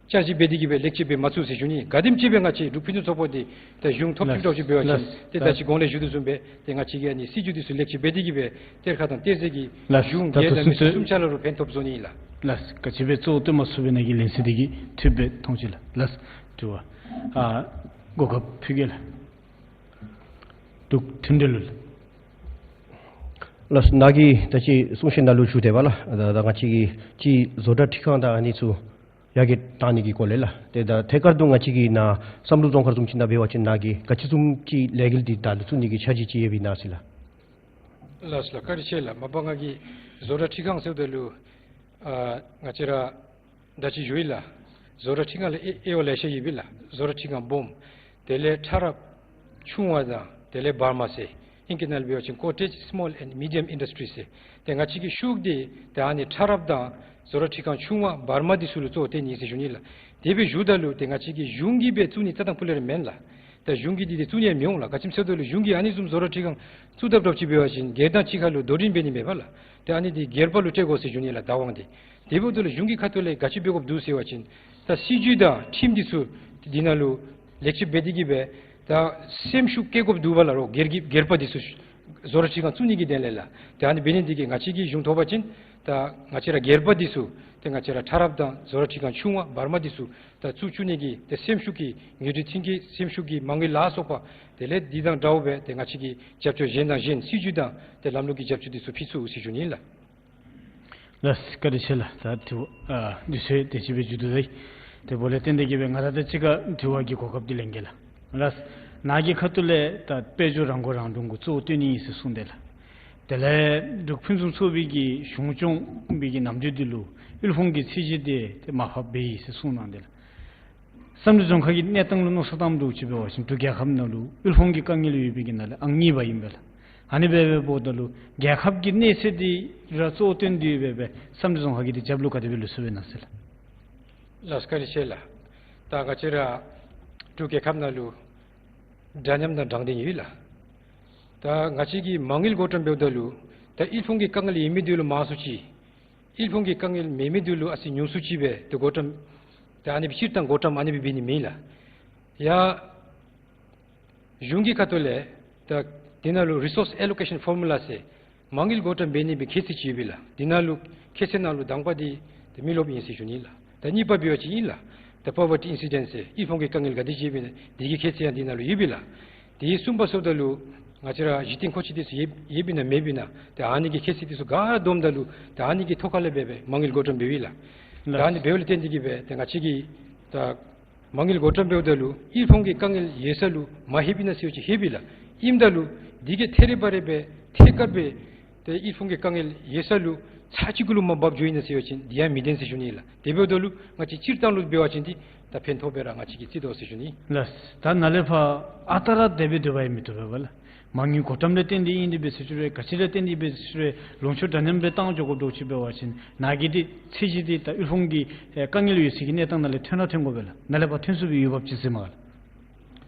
བསྐྱར་ཞིབ་འབད་དེ་གིས་སྦེ་ལེགས་བཅོས་འབད་མ་ཚུགས་ཟེར་ཞུ་ནི། ག་དེམ་ཅིག་སྦེ་ང་བཅས་འབྲུག་ཕུན་སུམ་ཚོགས་པ་འདི་ད་གཞུང་ཐོབ་ཅིག་ལགས། འདྲཝ་ཅིག་འབད་བ་ཅིན་ལགས། ཏེ་ད་ཅི་གོང་ལས་ཞུ་དོ་བཟུམ་སྦེ་ཏེ་ང་བཅས་ཀྱིས་ཨ་ནི་སྲིད་བྱུས་འདི་ཚུ་ལེགས་བཅོས་འབད་དེ་གིས་སྦེ་གཏེར་ཁ་དང་གཏེར་རྫས་ཀྱི་ལགས། གཞུང་ད་སྒེར་ལྟ་དང་མི་སེར་གསུམ་ཆ་ལུ་ཕན་ཐོགས་བཟོ་ནི་ཨིན་ལགས། ལགས། ག་ཅི་སྦེ་གཙོ་བོ་བཏོན་མ་ཚུགས་པས་ན་གི་ལན་གསལ་འདི་གིས་འཐུས་སྦེ་མཐོང་ཅི་ལགས། ལགས། དྲི་བ་ཨ་གོ་སྐབས་ཕུལ་གེ་ལགས། འབྲུག་མཐུན་འབྲེལ་ལུ། ལགས། ནཱ་གིས་ད་ཅི་གསུང་བཤད་ནང་ལུ་ཞུ་དེས་པ་ལགས། ད་ད་ང་བཅས་ཀྱིས་ཅིག་བཟོ་གྲྭ་ཁྲི་ཁང་དང་ཨ་ནི་ཚུ་ཡར་རྒྱས་བཏང་ནི་གི་སྐོར་ལས་ལགས། ཏེ་ད་ཐད་ཀར་དུ་ང་བཅས་ཀྱི་ནཱ་བསམ་གྲུབ་རྫོང་མཁར་བཟུམ་ཅིག་ནང་འབད་བ་ཅིན་ནཱ་གིས་ག་ཅི་བཟུམ་ཅིག་ལས་འགུལ་འདི་ད་ལུ་བཙུགས་ནི་གི་འཆར་གཞི་ཅིག་ཡོདཔ་ཨིན་ན་ཟེར་ལགས། ལགས་སོ་ལགས། བཀའ་དྲིན་ཆེ་ལགས། མ་པ་ང་གིས་བཟོ་གྲྭ་ཁྲི་ཁང་ཟེརཝ་ད་ལུ་ཨ་ང་བཅས་ར་ད་ཅི་ཞུ་ཡི་ལགས། བཟོ་གྲྭ་ཁྲི་ཁང་ལུ་དབྱེ་དབྱེ་བ་ལེ་ཤ་ཡོད་པས་ལགས། བཟོ་གྲྭ་ཁྲི་ཁང་སྦོམ། དེ་ལས་ཕྲ་རབ་ཆུང་བ་དང་དེ་ལས་བར་མ་ཟེར། ཨིང་སྐད་ནང་ལུ་འབད་བ་ཅིན་ཀོ་ཊེཇ་སི་མོལ་ཨེནཌ་མི་ཌི་ཡམ་ཨིན་ཌསི་ཊི་རི་ཟེར། ཏེ་ང་བཅས་ཀྱི་ཤུགས་འདི་ཏེ་ཨ་ནི་ཕྲ་རབ་དང་བཟོ་གྲྭ་ཁྲི་ཁང་ཆུང་བ་བར་མ་འདི་ཚུ་ལུ་གཙོ་བོ་བཏོན་ནི་ཟེར་ཞུ་ནི་ལགས། དེ་སྦེ་ཞུཝ་ད་ལུ་ཏེ་ང་བཅས་ཀྱི་གཞུང་གིས་སྦེ་བཙུགས་ནི་རྩ་དང་ཕུ་ལས་ར་མེན་ལགས། ད་གཞུང་གིས་འདི་འདི་བཙུགས་ནི་ཡང་མི་འོང་ལགས། ག་ཅི་སྨོ་ཟེརཝ་ད་ལུ་གཞུང་གིས་ཨ་ནི་བཟུམ་བཟོ་གྲྭ་ཁྲི་ཁང་བཙུགས་དཔ་འདྲཝ་ཅིག་འབད་བ་ཅིན་སྒེར་དང་གཅིག་ཁར་ལུ་དོ་འགྲན་འབད་ནི་མེད་པས་ལགས། ཏེ་ཨ་ནི་འདི་སྒེར་པ་ལུ་སྤྲོད་དགོ་ཟེར་ཞུ་ནི་ལགས། བདག་དབང་འདི། དེ་འབདཝ་ད་ལུ་གཞུང་གི་ཁ་ཐུག་ལས་ག་ཅི་འབད་དགོཔ་འདུག་ཟེར་བ་ཅིན་ད་སྲིད་བྱུས་དང་ཁྲིམས་འདི་ཚུ་འདི་ནང་ལུ་ལེགས་བཅོས་འབད་དེ་གིས་སྦེ་ད་སེམས་ཤུགས་བསྐྱེད་དགོཔ་འདུག་པ་ལགས། རོགས་སྒེར་གྱི་སྒེར་པ་འདི་ཚུ་བཟོ་གྲྭ་ཁྲི་ཁང་བཙུགས་ནི་གི་དོན་ལས་ལགས། ཏེ་ཨ་ནི་འབད་ནི་འདི་གིས་ང་བཅས་ཀྱིས་གཞུང་ཐོབ་པ་ཅིན་ད་ང་བཅས་ར་སྒེར་པ་འདི་ཚུ་ཏེ་ང་བཅས་ར་ཕྲ་རབ་དང་བཟོ་གྲྭ་ཁྲི་ཁང་ཆུང་བ་བར་མ་འདི་ཚུ་ད་བཙུགས་བཅུག་ནི་གི་ཏེ་སེམས་ཤུགས་ཀྱི་ངོས་འཛིན་མཐུན་རྐྱེན་སེམས་ཤུགས་ཀྱི་མ་དངུལ་ལ་སོགས་པ་དེ་ལས་འདི་དང་འདྲཝ་སྦེ་ཏེ་ང་བཅས་ཀྱིས་རྒྱབ་སྐྱོར་གཞན་དང་གཞན་སྲིད་བྱུས་དང་ཏེ་ལམ་ལུགས་ཀྱི་རྒྱབ་སྐྱོར་འདི་ཚུ་ཕུལ་ཚུགས་ཟེར་ཞུ་ནི་ལགས། ལགས། བཀའ་དྲིན་ཆེ་ལགས། ད་དུས་ཨ་དུས་ཚོད་དེ་ཅིག་སྦེ་མཇུག་བསྡུ་ད་ཡི། དེ་འབདཝ་ལས་བརྟེན་ཏེ་གིས་སྦེ་ང་ར་དང་གཅིག་ཁར་དྲི་བ་གི་གོ་སྐབས་འདི་ལེན་གེ་ལགས། ལགས། ནཱ་གི་ཁ་ཐུག་ལས་ད་དཔལ་འབྱོར་རང་མགོ་རང་འདྲོངས་གུ་གཙོ་བོ་བཏོན་ནི་ཨིན་ཟེར་གསུངས་ཏེ་ལགས། དེ་ལས་འབྲུག་ཕུན་སུམ་ཚོགས་པའི་གི་གཞུང་སྐྱོང་པའི་གི་ནམ་དུས་འདི་ལུ་དབུལ་ཕོངས་ཀྱི་ཚད་གཞི་འདི་ཏེ་མར་ཕབ་འབད་ཡི་ཟེར་གསུངས་གནང་སྟེ་ལགས། བསམ་གྲུབ་རྫོང་ཁག་གི་གནས་སྟངས་ལུ་མནོ་བསམ་བཏངམ་འདྲཝ་ཅིག་འབད་བ་ཅིན་འབྲུག་རྒྱལ་ཁབ་ནང་ལུ་དབུལ་ཕོངས་ཀྱི་དཀའ་ངལ་ཡོད་པའི་གི་ནང་ལས་ཨང་གཉིས་པ་ཨིན་པས་ལགས། ཨ་ནི་སྦེ་འབདཝ་ད་ལུ་རྒྱལ་ཁབ་ཀྱི་གནས་ཚད་འདི་ར་གཙོ་བོ་བཏོན་ཏེ་འབད་སྦེ་བསམ་གྲུབ་རྫོང་ཁག་གིས་འདི་རྒྱབ་ལུ་ག་དེ་སྦེ་ལུས་སུ་འབད་གནང་ཟེར་ལགས། ལགས། བཀའ་དྲིན་ཆེ་ལགས། ད་ང་བཅས་ར་འབྲུག་རྒྱལ་ཁབ་ནང་ལུ་འདྲ་མཉམ་དང་དྲང་བདེན་ཡོད་ལགས། ད་ང་བཅས་ཀྱིས་མ་དངུལ་བགོ་བཀྲམ་འབདཝ་ད་ལུ་ད་དབུལ་ཕོངས་ཀྱི་དཀའ་ངལ་ཡོད་མི་འདི་ལུ་མང་སུ་ཅིག། དབུལ་ཕོངས་ཀྱི་དཀའ་ངལ་མེད་མི་འདི་ལུ་ཨ་ཙི་ཉུང་སུ་ཅིག་སྦེ་ཏེ་བགོ་བཀྲམ། ད་ཨ་ནི་སྦེ་སྤྱིར་བཏང་བགོ་བཀྲམ་ཨ་ནི་སྦེ་འབད་ནི་མེད་ལགས། ཡ་གཞུང་གི་ཁ་ཐུག་ལས་ད་འདི་ནང་ལུ་Resource Allocation Formula ཟེར་མ་དངུལ་བགོ་བཀྲམ་འབད་ནི་སྦེ་ཁྱད་ཚད་ཅིག་ཡོད་པས་ལགས། འདི་ནང་ལུ་ཁྱད་ཚད་ནང་ལུ་དང་པ་འདི་ཏེ་མི་རློབས་ཨིན་ཟེར་ཞུ་ནི་ལགས། ད་གཉིས་པ་འབད་བ་ཅིན་ཨིན་ལགས། ད་Poverty Incidence ཟེར་དབུལ་ཕོངས་ཀྱི་དཀའ་ངལ་ག་དེ་ཅིག་ཡོདཔ་ཨིན་ན་འདི་གི་ཁྱད་ཚད་ཡང་འདི་ནང་ལུ་ཡོད་པས་ལགས། དེ་གསུམ་པ་སོངམ་ད་ལུ་ང་བཅས་ར་གཞི་རྟེན་མཁོ་ཆས་འདི་ཚུ་ཡོད་ཡོདཔ་ཨིན་ན་མེདཔ་ཨིན་ན་ཏེ་ཨ་ནི་གི་ཁྱད་ཚད་འདི་ཚུ་ག་ར་བསྡོམས་ད་ལུ་ཏེ་ཨ་ནི་གི་ཐོག་ཁ་ལས་འབད་སྦེ་མ་དངུལ་བགོ་བཀྲམ་འབདཝ་ཨིན་ལགས། ད་ཨ་ནི་འབདཝ་ལས་བརྟེན་ཏེ་གིས་སྦེ་ཏེ་ང་བཅས་ཀྱིས་ད་མ་དངུལ་བགོ་བཀྲམ་འབདཝ་ད་ལུ་དབུལ་ཕོངས་ཀྱི་དཀའ་ངལ་ཡོད་ས་ལུ་མ་ལྷོདཔ་ཨིན་ན་ཟེར་བ་ཅིན་ལྷོདཔ་ཨིན་ལགས། ཨིནམ་ད་ལུ་འདི་གིས་ཐད་རི་བ་རི་སྦེ་ཐད་ཀར་སྦེ་ཏེ་དབུལ་ཕོངས་ཀྱི་དཀའ་ངལ་ཡོད་ས་ལུ་ཚར་གཅིག་གུ་ལུ་མར་འབབ་འགྱོཝ་ཨིན་ན་ཟེར་བ་ཅིན་འདི་ཡང་མི་བདེན་ཟེར་ཞུ་ནི་ལགས། དེ་འབདཝ་ད་ལུ་ང་བཅས་སྤྱིར་བཏང་ལུ་འབད་བ་ཅིན་འདི་ད་ཕན་ཐོགས་སྦེ་ར་ང་བཅས་ཀྱིས་བརྩི་དོ་ཟེར་ཞུ་ནི། ལགས། ད་ནཱ་ལས་ཕར་ཨ་རྟག་ར་དེ་སྦེ་སྡོད་པ་ཡང་མི་བཏུབ་པས་ལགས། མ་དངུལ་བགོ་བཀྲམ་ལས་བརྟེན་ཏེ་ཨིན་ཏེ་འབད་ཟེར་ཞུ་རུང་ག་ཅི་ལས་བརྟེན་ཏེ་འབད་ཟེར་ཞུ་རུང་ལོངས་སྤྱོད་འདྲ་མཉམ་སྦེ་བཏང་འགྱོ་དགོཔ་འདྲཝ་ཅིག་འབད་བ་ཅིན་ནཱ་གི་འདི་ཚད་གཞི་འདི་ད་དབུལ་ཕོངས་ཀྱི་ཨེ་དཀའ་ངལ་ཡོད་སའི་གི་གནས་སྟངས་ནང་ལས་ཐོན་ར་ཐོན་དགོ་པས་ལགས། ནཱ་ལས་ཕར་ཐོན་ཚུགས་པའི་འོས་འབབ་ཅིག་གཟིགས་མས་ག་ལགས།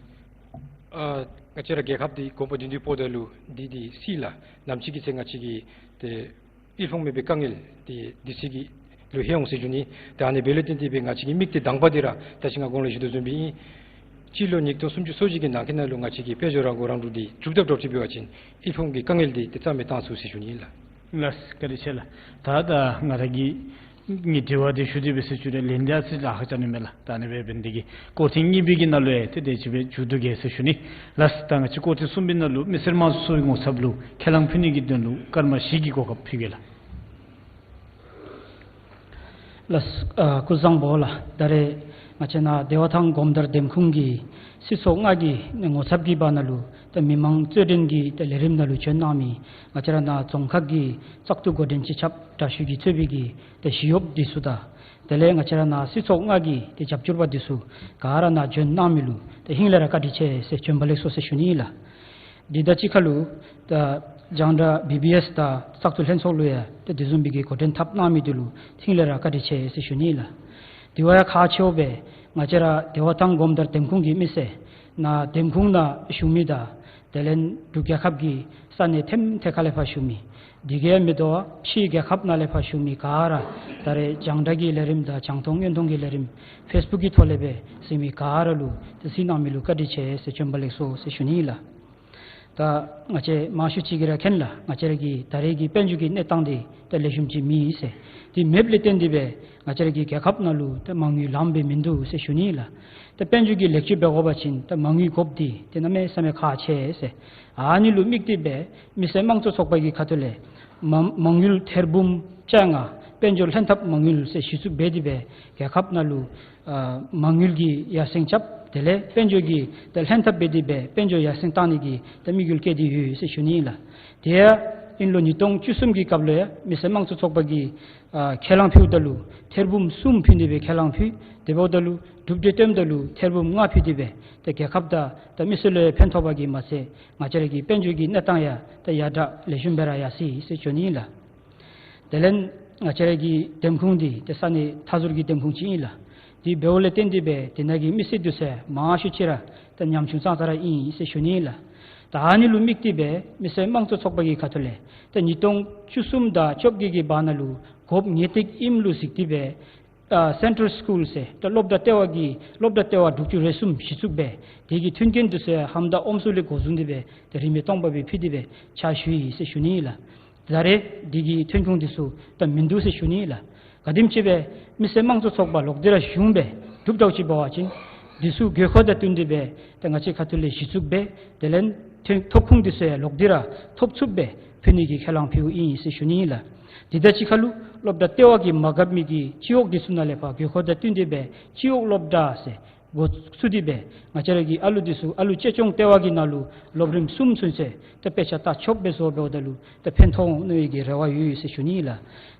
ཨ་ང་བཅས་ར་རྒྱལ་ཁབ་འདི་གོང་འཕེལ་དུས་འདི་འབདཝ་ད་ལུ་འདི་འདི་སྲིད་ལགས། ནམ་ཅིག་གི་ཚེ་ང་བཅས་ཀྱི་ཏེ་དབུལ་ཕོངས་མེད་པའི་དཀའ་ངལ་འདི་འདི་ཚུ་གི་ལུ་ལྷོད་འོང་ཟེར་ཞུ་ནི། ད་ཨ་ནི་འབདཝ་ལས་བརྟེན་ཏེ་སྦེ་ང་བཅས་ཀྱི་དམིགས་གཏད་དང་པ་འདི་ར་ད་ཅི་ང་གོང་ལུ་ཞུ་དོ་བཟུམ་སྦེ་ཨིན། སྤྱི་ལོ་ཉིས་སྟོང་སུམ་ཅུ་སོ་གཅིག་གི་ནང་འཁོད་ནང་ལུ་ང་བཅས་ཀྱིས་དཔལ་འབྱོར་རང་མགོ་རང་འདྲོངས་འདི་གྲུབ་ཐབས་འདྲཝ་ཅིག་འབད་བ་ཅིན་དབུལ་ཕོངས་ཀྱི་དཀའ་ངལ་འདི་ཏེ་རྩ་མེད་བཏང་ཚུགས་ཟེར་ཞུ་ནི་ལགས། ལགས། བཀའ་དྲིན་ཆེ་ལགས། ད་ད་ང་ར་གིས་ངེའི་དྲི་བ་འདི་ཞུ་སྟེ་འབད་ཟེར་ཞུ་རུང་ལན་འདི་ཨ་ཙི་ལཱ་ཁག་རྐྱབ་ནི་མས་ལགས། ད་ཨ་ནི་སྦེ་འབདན་འདི་གིས་སྐོར་ཐེངས་གཉིས་པའི་གི་ནང་ལུ་ཡང་ཏེ་དེ་ཅིག་སྦེ་མཇུག་བསྡུ་གེ་ཟེར་ཞུ་ནི། ལགས། ད་ང་བཅས་སྐོར་ཐེངས་གསུམ་པའི་ནང་ལུ་མི་སེར་དམངས་གཙོ་ཚོགས་པའི་ངོ་ཚབ་ལུ་ཁས་བླངས་ཕུལ་ནི་གི་དོན་ལུ་སྐར་མ་བཞི་གི་གོ་སྐབས་ཕུལ་གེ་ལགས། ལགས། ཨ་སྐུ་གཟུགས་བཟང་པོ་ལགས། ད་རེས་ང་བཅས་ནཱ་བདེ་བ་ཐང་སྒོམ་དར་འདེམས་ཁོངས་ཀྱི་སྲིད་ཚོགས་ལྔ་གི་ངོ་ཚབ་ཀྱི་བར་ན་ལུ་ད་མི་མང་རྩོད་འགྲན་གྱི་ད་ལས་རིམ་ནང་ལུ་བྱོན་གནང་མི་ང་བཅས་ར་ནཱ་རྫོང་ཁག་གི་བཙག་འཐུ་འགོ་འདྲེན་སྤྱི་ཁྱབ་དྲག་ཤོས་ཀྱིས་གཙོས་པའི་གི་ཏེ་ཞི་གཡོགཔ་འདི་ཚུ་དང་དེ་ལས་ང་བཅས་ར་ནཱ་སྲིད་ཚོགས་ལྔ་གི་ཏེ་རྒྱབ་སྐྱོར་པ་འདི་ཚུ་ག་ར་ནཱ་བྱོན་གནང་མི་ལུ་ཏེ་ཧིང་ལས་ར་བཀའ་དྲིན་ཆེ་ཟེར་བྱོན་པ་ལེགས་སོ་ཟེར་ཞུ་ནི་ཨིན་ལགས། འདི་དང་གཅིག་ཁར་ལུ་ད་རྒྱང་བསྒྲགས་བི་བི་ཨེསི་དང་བཙག་འཐུ་ལྷན་ཚོགས་ལུ་ཡང་ཏེ་དེ་བཟུམ་སྦེ་གི་གོ་སྒྲིག་འཐབ་གནང་མི་འདི་ལུ་ཧིང་ལས་ར་བཀའ་དྲིན་ཆེ་ཟེར་ཞུ་ནི་ཨིན་ལགས། དེ་བ་ཡང་ཁག་ཆེཝ་སྦེ་ང་བཅས་ར་བདེ་བ་ཐང་སྒོམ་དར་འདེམས་ཁོངས་ཀྱི་མི་སེར་ནཱ་འདེམས་ཁོངས་ནང་བཞུགས་མི་དང་དེ་ལས་འབྲུག་རྒྱལ་ཁབ་ཀྱི་ས་གནས་ཐེམ་ཐད་ཁ་ལས་ཕར་བཞུགས་མི་འདི་གིས་མི་དོ་བར་ཕྱི་རྒྱལ་ཁབ་ནང་ལས་ཕར་བཞུགས་མི་ག་ར་ད་རེས་རྒྱང་བསྒྲགས་ཀྱི་ལས་རིམ་དང་རྒྱང་མཐོང་མངོན་མཐོང་གི་ལས་རིམ་ཕེསི་བུཀ་གི་ཐོག་ལས་སྦེ་གཟིགས་མི་ག་ར་ལུ་ཏེ་གཟིགས་གནང་མི་ལུ་བཀའ་དྲིན་ཆེ་ཟེར་བྱོན་པ་ལེགས་སོ་ཟེར་ཞུ་ནི་ཨིན་ལགས། ད་ང་བཅས་མང་ཤོས་ཅིག་གིས་ར་མཁྱེན་ལགས། ང་བཅས་ར་གི་ད་རེས་ཀྱི་དཔལ་འབྱོར་གྱི་གནས་སྟངས་འདི་ད་ལེགས་ཤོམ་ཅིག་མེད་ཟེར། དེ་མེདཔ་ལས་བརྟེན་ཏེ་སྦེ་ང་བཅས་ར་གི་རྒྱལ་ཁབ་ནང་ལུ་ད་མ་དངུལ་ལངམ་སྦེ་མིན་འདུག་ཟེར་ཞུ་ནི་ཨིན་ལགས། ད་དཔལ་འབྱོར་གྱི་ལེགས་བཅོས་འབད་དགོ་པ་ཅིན་ད་མ་དངུལ་དགོཔ་འདི་ཏེ་གནམ་མེད་ས་མེད་ཁག་ཆེ་ཟེར། ཨ་ནི་ལུ་དམིགས་ཏེ་སྦེ་མི་སེར་དམངས་གཙོ་ཚོགས་པ་གི་ཁ་ཐུག་ལས་མ་མ་དངུལ་ཐེར་འབུམ་བཅོ་ལྔ་དཔལ་འབྱོར་ལྷན་ཐབས་མ་དངུལ་ཟེར་གཞི་བཙུགས་འབད་དེ་སྦེ་རྒྱལ་ཁབ་ནང་ལུ་ཨ་མ་དངུལ་གྱི་ཡར་སེང་རྐྱབ། དེ་ལས་དཔལ་འབྱོར་གྱི་ད་ལྷན་ཐབས་འབད་དེ་སྦེ་དཔལ་འབྱོར་ཡར་སེང་བཏང་ནི་གི་ད་དམིགས་ཡུལ་བསྐྱེད་དེ་ཡོད་ཟེར་ཞུ་ནི་ཨིན་ལགས། དེ་ཡང་ཨིན་ལོ་ཉིས་སྟོང་བཅུ་གསུམ་གྱི་སྐབས་ལུ་ཡང་མི་སེར་དམངས་གཙོ་ཚོགས་པ་གིས་ཨ་ཁས་བླངས་ཕུལཝ་ད་ལུ་ཐེར་འབུམ་གསུམ་ཕུལ་ནི་སྦེ་ཁས་བླངས་ཕུལ། དེ་འབདཝ་ད་ལུ་གྲུབ་འབྲས་བཏོནམ་ད་ལུ་ཐེར་འབུམ་ལྔ་ཕུལ་ཏེ་སྦེ་ད་རྒྱལ་ཁབ་དང་ད་མི་སེར་ལུ་ཡང་ཕན་ཐོགས་པ་གིས་མ་ཚད་ང་བཅས་ར་གི་དཔལ་འབྱོར་གྱི་གནས་སྟངས་ཡང་ད་ཡར་དྲག་ལེགས་ཤོམ་སྦེ་ར་ཡར་སོ་ཡི་ཟེར་ཞུ་ནི་ཨིན་ལགས། དེ་ལས་ང་བཅས་ར་གི་འདེམས་ཁོངས་འདི་ཏེ་ས་གནས་མཐའ་ཟུར་གྱི་འདེམས་ཁོངས་ཅིག་ཨིན་ལགས། དེ་འབདཝ་ལས་བརྟེན་ཏེ་སྦེ་དེ་ནང་གི་མི་སེར་འདི་ཚུ་མང་ཤོས་ཅིག་ར་ད་ཉམ་ཆུང་ཙང་ཙ་ར་ཨིན་ཟེར་ཞུ་ནི་ཨིན་ལགས། ད་ཨ་ནི་ལུ་དམིགས་ཏེ་སྦེ་མི་སེར་དམངས་གཙོ་ཚོགས་པ་གི་ཁ་ཐུག་ལས་ད་ཉིས་སྟོང་བཅུ་གསུམ་དང་བཅོ་བརྒྱད་ཀྱི་བར་ན་ལུ་དགོཔ་ངེས་ཏིག་ཨིནམ་ལུ་གཟིགས་ཏེ་སྦེ་ཨ་སེན་ཊལ་སི་ཀུལ་ཟེར་ད་སློབ་གྲྭ་ལྟེ་བ་གི་སློབ་གྲྭ་ལྟེ་བ་དྲུག་ཅུ་རེ་གསུམ་གཞི་བཙུགས་སྦེ་དེ་གི་མཐུན་རྐྱེན་འདི་ཚུ་ཧམ་ད་ཨོམ་སྲུ་ལས་འགོ་བཟུང་སྟེ་སྦེ་ད་རིན་མེད་སྟོང་པ་སྦེ་ཕུལ་ཏེ་སྦེ་ཕྱག་ཞུ་ཡི་ཟེར་ཞུ་ནི་ཨིན་ལགས། ད་རེས་འདི་གི་ཐོན་ཁུངས་འདི་ཚུ་ད་མིན་འདུག་ཟེར་ཞུ་ནི་ཨིན་ལགས། ག་དེམ་ཅིག་སྦེ་མི་སེར་དམངས་གཙོ་ཚོགས་པ་ལོག་སྟེ་ར་གཞུང་སྦེ་གྲུབ་འདྲཝ་ཅིག་འབད་བ་ཅིན་འདི་ཚུ་དགོས་མཁོ་དང་བསྟུན་ཏེ་སྦེ་ད་ང་བཅས་ཁ་ཐུག་ལས་གཞི་བཙུགས་འབད་དེ་ལས་ཐོན་ཐོབ་ཁུངས་འདི་ཚུ་ཡང་ལོག་སྟེ་ར་ཐོབ་ཚུགསཔ་སྦེ་ཕུལ་ནི་གི་ཁས་བླངས་ཕུལཝ་ཨིན་ཟེར་ཞུ་ནི་ཨིན་ལགས། དེ་དང་གཅིག་ཁར་ལུ་ སློབ་གྲྭ་ལྟེ་བ་གིས་མ་དགའ་མི་གི་སྤྱི་འོག་འདི་ཚུ་ནང་ལས་ཕར་དགོས་མཁོ་དང་བསྟུན་ཏེ་སྦེ་སྤྱི་འོག་སློབ་གྲྭ་ཟེར་འགོ་བཙུགས་ཏེ་སྦེ་ང་བཅས་ར་གི་ཨ་ལུ་འདི་ཚུ་ཨ་ལུ་གཅེས་སྐྱོང་ལྟེ་བ་གི་ནང་ལུ་སློབ་རིམ་གསུམ་ཚུན་ཚོད་ད་དཔེ་ཆ་ལྟ་ཆོགཔ་སྦེ་བཟོ་འབདཝ་ད་ལུ་ད་ཕན་ཐོགས་འོང་མནོ་བའི་གི་རེ་བ་ཡོད་ཟེར་ཞུ་ནི་ཨིན་ལགས།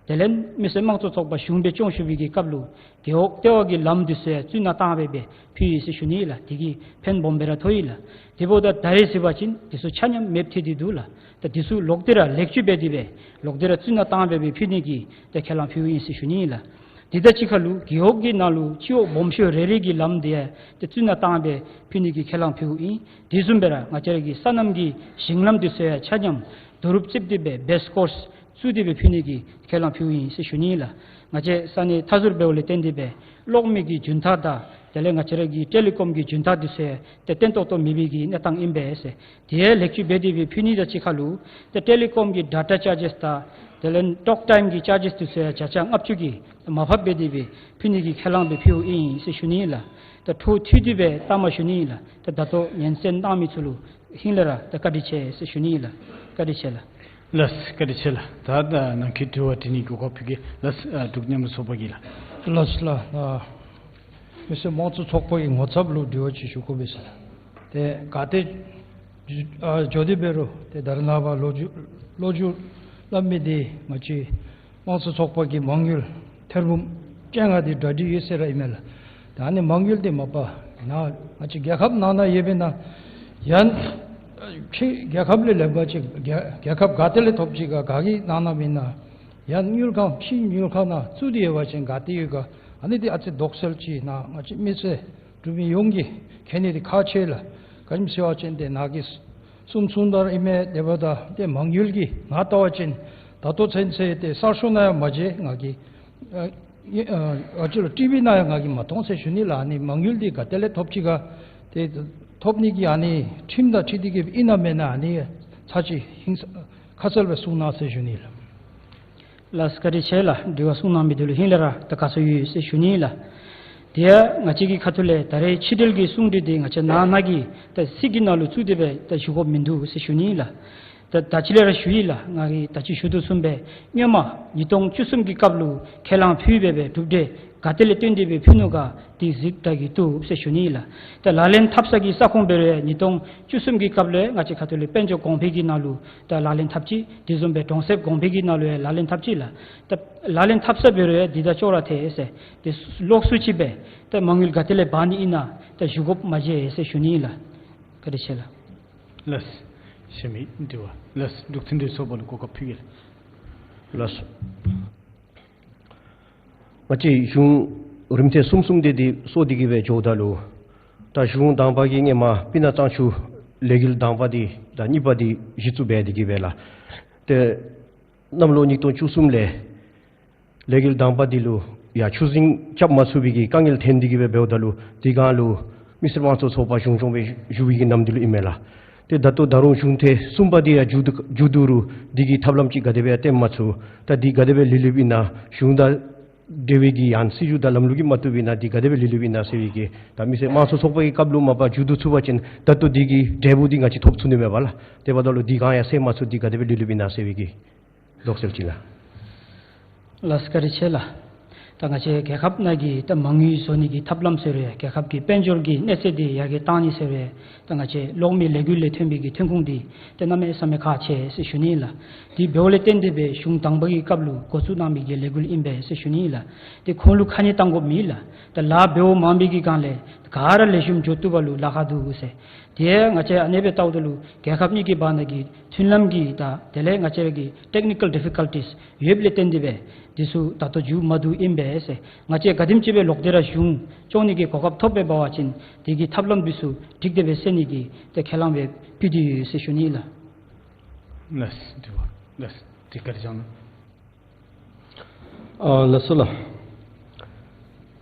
དེ་ལས་མི་སེར་དམངས་གཙོ་ཚོགས་པ་གཞུང་སྦེ་སྐྱོང་བཞུགས་པའི་གི་སྐབས་ལུ་རྒེད་འོག་ལྟེ་བ་གི་ལམ་འདི་ཚུ་ཡང་བཙུགས་ནང་བཏང་སྦེ་སྦེ་ཕུལ་ཡི་ཟེར་ཞུ་ནི་ཨིན་ལགས། དེ་གིས་ཕན་སྦོམ་སྦེ་ར་ཐོགས་ཡི་ལགས། དེ་འབདཝ་ད་ད་རེས་གཟིགས་པ་ཅིན་དེ་ཚུ་ཆ་མཉམ་མེདཔ་ཐལ་ཏེ་འདུག་ལགས། ད་དེ་ཚུ་ལོག་སྟེ་ར་ལེགས་བཅོས་འབད་དེ་སྦེ་ལོག་སྟེ་ར་བཙུགས་ནང་བཏང་སྦེ་སྦེ་ཕུལ་ནི་གི་ད་ཁས་བླངས་ཕུལཝ་ཨིན་ཟེར་ཞུ་ནི་ཨིན་ལགས། དེ་དང་གཅིག་ཁར་ལུ་རྒེད་འོག་གི་ནང་ལུ་སྤྱི་འོག་སྦོམ་ཤོས་རེ་རེ་གི་ལམ་དེ་ཡང་ད་བཙུགས་ནང་བཏང་སྦེ་ཕུལ་ནི་གི་ཁས་བླངས་ཕུལཝ་ཨིན། དེ་བཟུམ་སྦེ་ར་ང་བཅས་ར་གི་སོ་ནམ་གྱི་ཞིང་ལམ་དེ་ཚུ་ཡང་ཆ་མཉམ་རྡོ་རུབ་རྩིགཔ་དེ་སྦེ་བེསི་ཀོརསི་བཙུགས་ཏེ་སྦེ་ཕུལ་ནི་གི་ཁས་བླངས་ཕུལཝ་ཨིན་ཟེར་ཞུ་ནི་ཨིན་ལགས། ང་བཅས་ས་གནས་མཐའ་ཟུར་འབདཝ་ལས་བརྟེན་ཏེ་སྦེ་གློག་མེ་གི་རྒྱུན་ཐག་དང་དེ་ལས་ང་བཅས་ར་གི་ཊེ་ལི་ཀོམ་གྱི་རྒྱུན་ཐག་དེ་ཚུ་ཡང་ཏེ་བརྟན་ཏོག་ཏོ་མེད་པའི་གི་གནས་སྟངས་ཨིན་པས་ཟེར། དེ་ཡང་ལེགས་བཅོས་འབད་དེ་སྦེ་ཕུལ་ནི་དང་གཅིག་ཁར་ལུ་ཏེ་ཊེ་ལི་ཀོམ་གྱི་ཌེ་ཊ་ཅར་ཇེསི་དང་དེ་ལས་ཊོག་ཊའིམ་གྱི་ཅར་ཇེསི་དེ་ཚུ་ཡང་བརྒྱ་ཆ་ལྔ་བཅུ་གི་མར་ཕབ་འབད་དེ་སྦེ་ཕུལ་ནི་གི་ཁས་བླངས་སྦེ་ཕུལཝ་ཨིན་ཟེར་ཞུ་ནི་ཨིན་ལགས། ད་འཕྲོ་མཐུད་དེ་སྦེ་བཏངམ་ཞུ་ནི་ཨིན་ལགས། ད་ད་ལྟོ་ཉན་གསན་གནང་མི་ཚུ་ལུ་ཧིང་ལས་ར་ད་བཀའ་དྲིན་ཆེ་ཟེར་ཞུ་ནི་ཨིན་ལགས། བཀའ་དྲིན་ཆེ་ལགས། ལགས་བཀའ་དྲིན་ཆེ་ལགས། ད་ད་ནང་གི་དྲི་བ་དྲི་ནི་གོ་སྐབས་ཕུལ་གེ་ལགས། ཨ་འབྲུག་མཉམ་རུབ་ཚོགས་པ་གི་ལགས། ལགས་ལགས། ཨ་མི་སེར་དམངས་གཙོ་ཚོགས་པ་གི་ངོ་ཚབ་ལུ་དྲི་བ་ཅིག་ཞུ་དགོ་པས་ཟེར། ཏེ་ག་ཏེ་ཨ་འགྱོ་དེ་འབད་རུང་ཏེ་ད་རེས་ནངས་པ་ལོ་རྒྱུས་ལོ་རྒྱུས་སླབ་མི་འདི་ང་བཅས་དམངས་གཙོ་ཚོགས་པ་གི་མ་དངུལ་ཐེར་འབུམ་བཅོ་ལྔ་འདི་གྲ་སྒྲིག་ཡོད་ཟེར་ར་ཨིན་མས་ལགས། ད་ཨ་ནི་མ་དངུལ་འདི་མ་པ་ནཱ་ང་བཅས་རྒྱལ་ཁབ་ནང་ན་ཡོད་པའི་ནང་ཡང་ཕྱི་རྒྱལ་ཁབ་ལས་ལེན་པ་ཅིན་རྒྱལ་རྒྱལ་ཁབ་ག་ཏེ་ལས་ཐོབ་ཅི་ག་ག་གི་ནང་ན་མེན་ན་ཡང་དངུལ་ཁང་ཕྱི་དངུལ་ཁང་ནང་བཙུགས་ཏེ་ཡོད་པ་ཅིན་ག་ཏེ་ཡོད་ག། ཨ་ནི་འདི་ཨ་ཙི་དོགས་སེལ་ཅིག་ནཱ་ང་བཅས་མི་སེར་འབྲུག་མི་ཡོངས་ཀྱིས་མཁྱེན་ནི་འདི་ཁག་ཆེ་ལགས། ག་ཅི་སྨོ་ཟེར་བ་ཅིན་ཏེ་ནཱ་གི་གསུང་གསུངམ་ད་ར་ཨིན་མས། དེ་འབདཝ་ད་ཏེ་མ་དངུལ་གྱི་ནང་ལྟ་བ་ཅིན་ད་ལྟོ་ཚུན་ཚོད་ཏེ་གསར་ཤོག་ནང་ཡང་མ་མཇལ། ང་གིས་ཨ་ཨ་ཨ་ཅི་ལོ་ཊི་ཝི་ནང་ཡང་ང་གིས་མ་མཐོང་ཟེར་ཞུ་ནི་ལགས། ཨ་ནི་མ་དངུལ་འདི་ག་ཏེ་ལས་ཐོབ་ཅི་ག་ཏེ་ཐོབ་ནི་གི་ཨ་ནི་ཁྲིམས་དང་འཁྲིལ་ཏེ་གི་ཨིན་ན་མེན་ན་ཨ་ནི་ཚར་གཅིག་ཧིང་ས་ཁ་གསལ་སྦེ་གསུང་གནང་ཟེར་ཞུ་ནི་ལགས། ལགས་བཀའ་དྲིན་ཆེ་ལགས། དྲི་བ་གསུང་གནང་མི་འདི་ལུ་ཧིང་ལས་ར་ད་དགའ་ཚོར་ཡོད་ཟེར་ཞུ་ནི་ལགས། དེ་ཡང་ང་བཅས་ཀྱི་ཁ་ཐུག་ལས་ད་རེས་ཕྱི་འབྲེལ་གྱི་གསུང་གྲོས་འདི་ང་བཅས་ནང་ན་གི་ད་སྲིད་ཀྱི་ནང་ལུ་བཙུགས་ཏེ་སྦེ་ད་ཞུ་དགོཔ་མིན་འདུག་ཟེར་ཞུ་ནི་ལགས། ད་ད་ཅི་ལས་ར་ཞུ་ཡི་ལགས། ང་གིས་ད་ཅི་ཞུ་དོ་བཟུམ་སྦེ་སྔོན་མ་ཉིས་སྟོང་བཅུ་གསུམ་གྱི་སྐབས་ལུ་ཁས་བླངས་ཕུལ་སྦེ་སྦེ་གྲུབ་འབྲས་ག་ཏེ་ལས་བཏོན་ཏེ་སྦེ་ཕུལ་ནུག་ག་འདི་གཟིགས་ད་གི་བཏུབ་ཟེར་ཞུ་ནི་ལགས། ད་ལག་ལེན་འཐབ་ས་གི་ས་ཁོངས་འབད་རུང་ཡང་ཉིས་སྟོང་བཅུ་གསུམ་གྱི་སྐབས་ལུ་ཡང་ང་བཅས་ཁ་ཐུག་ལས་དཔལ་འབྱོར་གོང་འཕེལ་གྱི་ནང་ལུ་ད་ལག་ལེན་འཐབ་ཅི། དེ་བཟུམ་སྦེ་གྲོང་གསེབ་གོང་འཕེལ་གྱི་ནང་ལུ་ཡང་ལག་ལེན་འཐབ་ཅི་ལགས། ད་ལག་ལེན་འཐབ་ས་འབད་རུང་ཡང་འདི་དང་ཅོག་ར་འཐད་ཟེར་ཏེ་ལོགས་སུ་ཅིག་སྦེ་ད་མ་དངུལ་ག་ཏེ་ལས་འབག་ནི་ཨིན་ན་ད་ཞུ་དགོཔ་མ་མཇལ་ཟེར་ཞུ་ནི་ལགས། བཀའ་དྲིན་ཆེ་ལགས། ལགས། གཞན་མི་དྲི་བ། ལགས། འབྲུག་མཐུན་སྒྲིལ་ཚོགས་པ་ལུ་གོ་སྐབས་ཕུལ་གེ་ལགས། ལགས། ང་བཅས་གཞུང་རིམ་ཐེངས་གསུམ་གསུམ་དེ་འདི་སོར་ཏེ་གི་སྦེ་འགྱོཝ་ད་ལུ་ད་གཞུང་དང་པ་གི་སྔོན་མ་སྤུ་ན་གཙང་ཆུ་ལས་འགུལ་དང་པ་འདི་དང་གཉིས་པ་འདི་གཞི་བཙུགས་འབད་དེ་གི་སྦེ་ལགས། ཏེ་གནམ་ལོ་ཉིས་སྟོང་བཅུ་གསུམ་ལས་ལས་འགུལ་དང་པ་འདི་ལུ་ཡང་ཆུ་རྫིང་རྐྱབ་མ་ཚུགས་པའི་གི་དཀའ་ངལ་ཐོན་ཏེ་གི་སྦེ་འབདཝ་ད་ལུ་དེ་སྒང་ལུ་མི་སེར་དམངས་གཙོ་ཚོགས་པ་གཞུང་སྐྱོང་སྦེ་བཞུགས་པའི་གི་ནམ་དུས་ལུ་ཨིན་མས་ལགས། ཏེ་ད་ལྟོ་ད་རུང་གཞུང་ཐེངས་གསུམ་པ་འདི་ཡང་མཇུག་བསྡུ་མཇུག་བསྡུ་རུང་འདི་གི་ཐབས་ལམ་ཅིག་ག་དེ་སྦེ་སྟོན་མ་ཚུགས། ད་འདི་ག་དེ་སྦེ་ལུས་ལུསཔ་ཨིན་ན། གཞུང་དང་འབྲེལ་བའི་གི་ཡང་སྲིད་བྱུས་དང་ལམ་ལུགས་ཀྱིས་མ་བཏུབ་ཨིན་ན། འདི་ག་དེ་སྦེ་ལུས་ལུསཔ་ཨིན་ན་ཟེར་བའི་གི་ད་མི་སེར་དམངས་གཙོ་ཚོགས་པ་གི་སྐབས་ལུ་མ་པ་མཇུག་བསྡུ་ཚུགས་པ་ཅིན་ད་ལྟོ་འདི་གི་འབྲས་བུ་འདི་ང་བཅས་ཐོབ་ཚུགས་ནི་མས་པ་ལགས། དེ་འབདཝ་ད་ལུ་འདི་སྒང་ཡང་སེལ་མ་ཚུགས། འདི་ག་དེ་སྦེ་ལུས་ལུསཔ་ཨིན་ན་ཟེར་བའི་གི་དོགས་སེལ་ཅིག་ལགས། ལགས་བཀའ་དྲིན་ཆེ་ལགས། ད་ང་བཅས་རྒྱལ་ཁབ་ནང་གི་ད་མ་དངུལ་བཟོ་ནི་གི་ཐབས་ལམ་ཟེར་རུང་ཡང་རྒྱལ་ཁབ་ཀྱི་དཔལ་འབྱོར་གྱི་གནས་ཚད་འདི་ཡར་རྒྱས་བཏང་ནི་ཟེར་རུང་ཡང་ད་ང་བཅས་གློག་མེ་ལས་འགུལ་ལས་ཐོན་པའི་གི་ཐོན་ཁུངས་འདི་ཏེ་གནམ་མེད་ས་མེད་ཁག་ཆེ་ཟེར་ཞུ་ནི་ལགས། དེ་འབདཝ་ལས་བརྟེན་ཏེ་སྦེ་གཞུང་དང་པ་གི་སྐབས་ལུ་འགོ་བཙུགས་གནང་མི་གི་ལས་འགུལ་ཨིན་པས་ཟེར་ཞུ་ནི་ལགས། ཏེ་ཁོང་ལུ་ཁ་ཉེས་གཏང་དགོཔ་མེད་ལགས། ད་ལཱ་འབདཝ་མང་པའི་གི་སྒང་ལས་ག་ར་ལེགས་ཤོམ་འགྱོ་བཏུབ་པ་ལུ་ལཱ་ཁག་འདུག་ཟེར། དེ་ང་བཅས་ཨ་ནེ་སྦེ་བལྟཝ་ད་ལུ་རྒྱལ་ཁབ་གཉིས་ཀྱི་བར་ན་གི་མཐུན་ལམ་གྱི་ད་དེ་ལས་ང་བཅས་ར་གི་ཊེཀ་ནི་ཀཱལ་ཌི་ཕི་ཀཱལ་ཊིས་ཡོདཔ་ལས་བརྟེན་ཏེ་སྦེ་འདི་ཚུ་ད་ལྟོ་མཇུག་མ་བསྡུ་ཨིན་པས་ཟེར། ང་བཅས་ག་དེམ་ཅིག་སྦེ་ལོག་སྟེ་ར་གཞུང་སྐྱོང་ནི་གི་གོ་སྐབས་ཐོབ་སྦེ་འབད་བ་ཅིན་དེ་གི་ཐབས་ལམ་འདི་ཚུ་འགྲིག་སྟེ་སྦེ་སེལ་ནི་གི་ཏེ་ཁས་བླངས་སྦེ་ཕུལ་ཏེ་ཡོད་ཟེར་ཞུ་ནི་ལགས། ལགས་སོ། དྲི་བ་ལགས་སོ། དེ་བཀའ་དྲིན་བསྐྱང་གནང་། ཨ་ལགས་སོ་ལགས།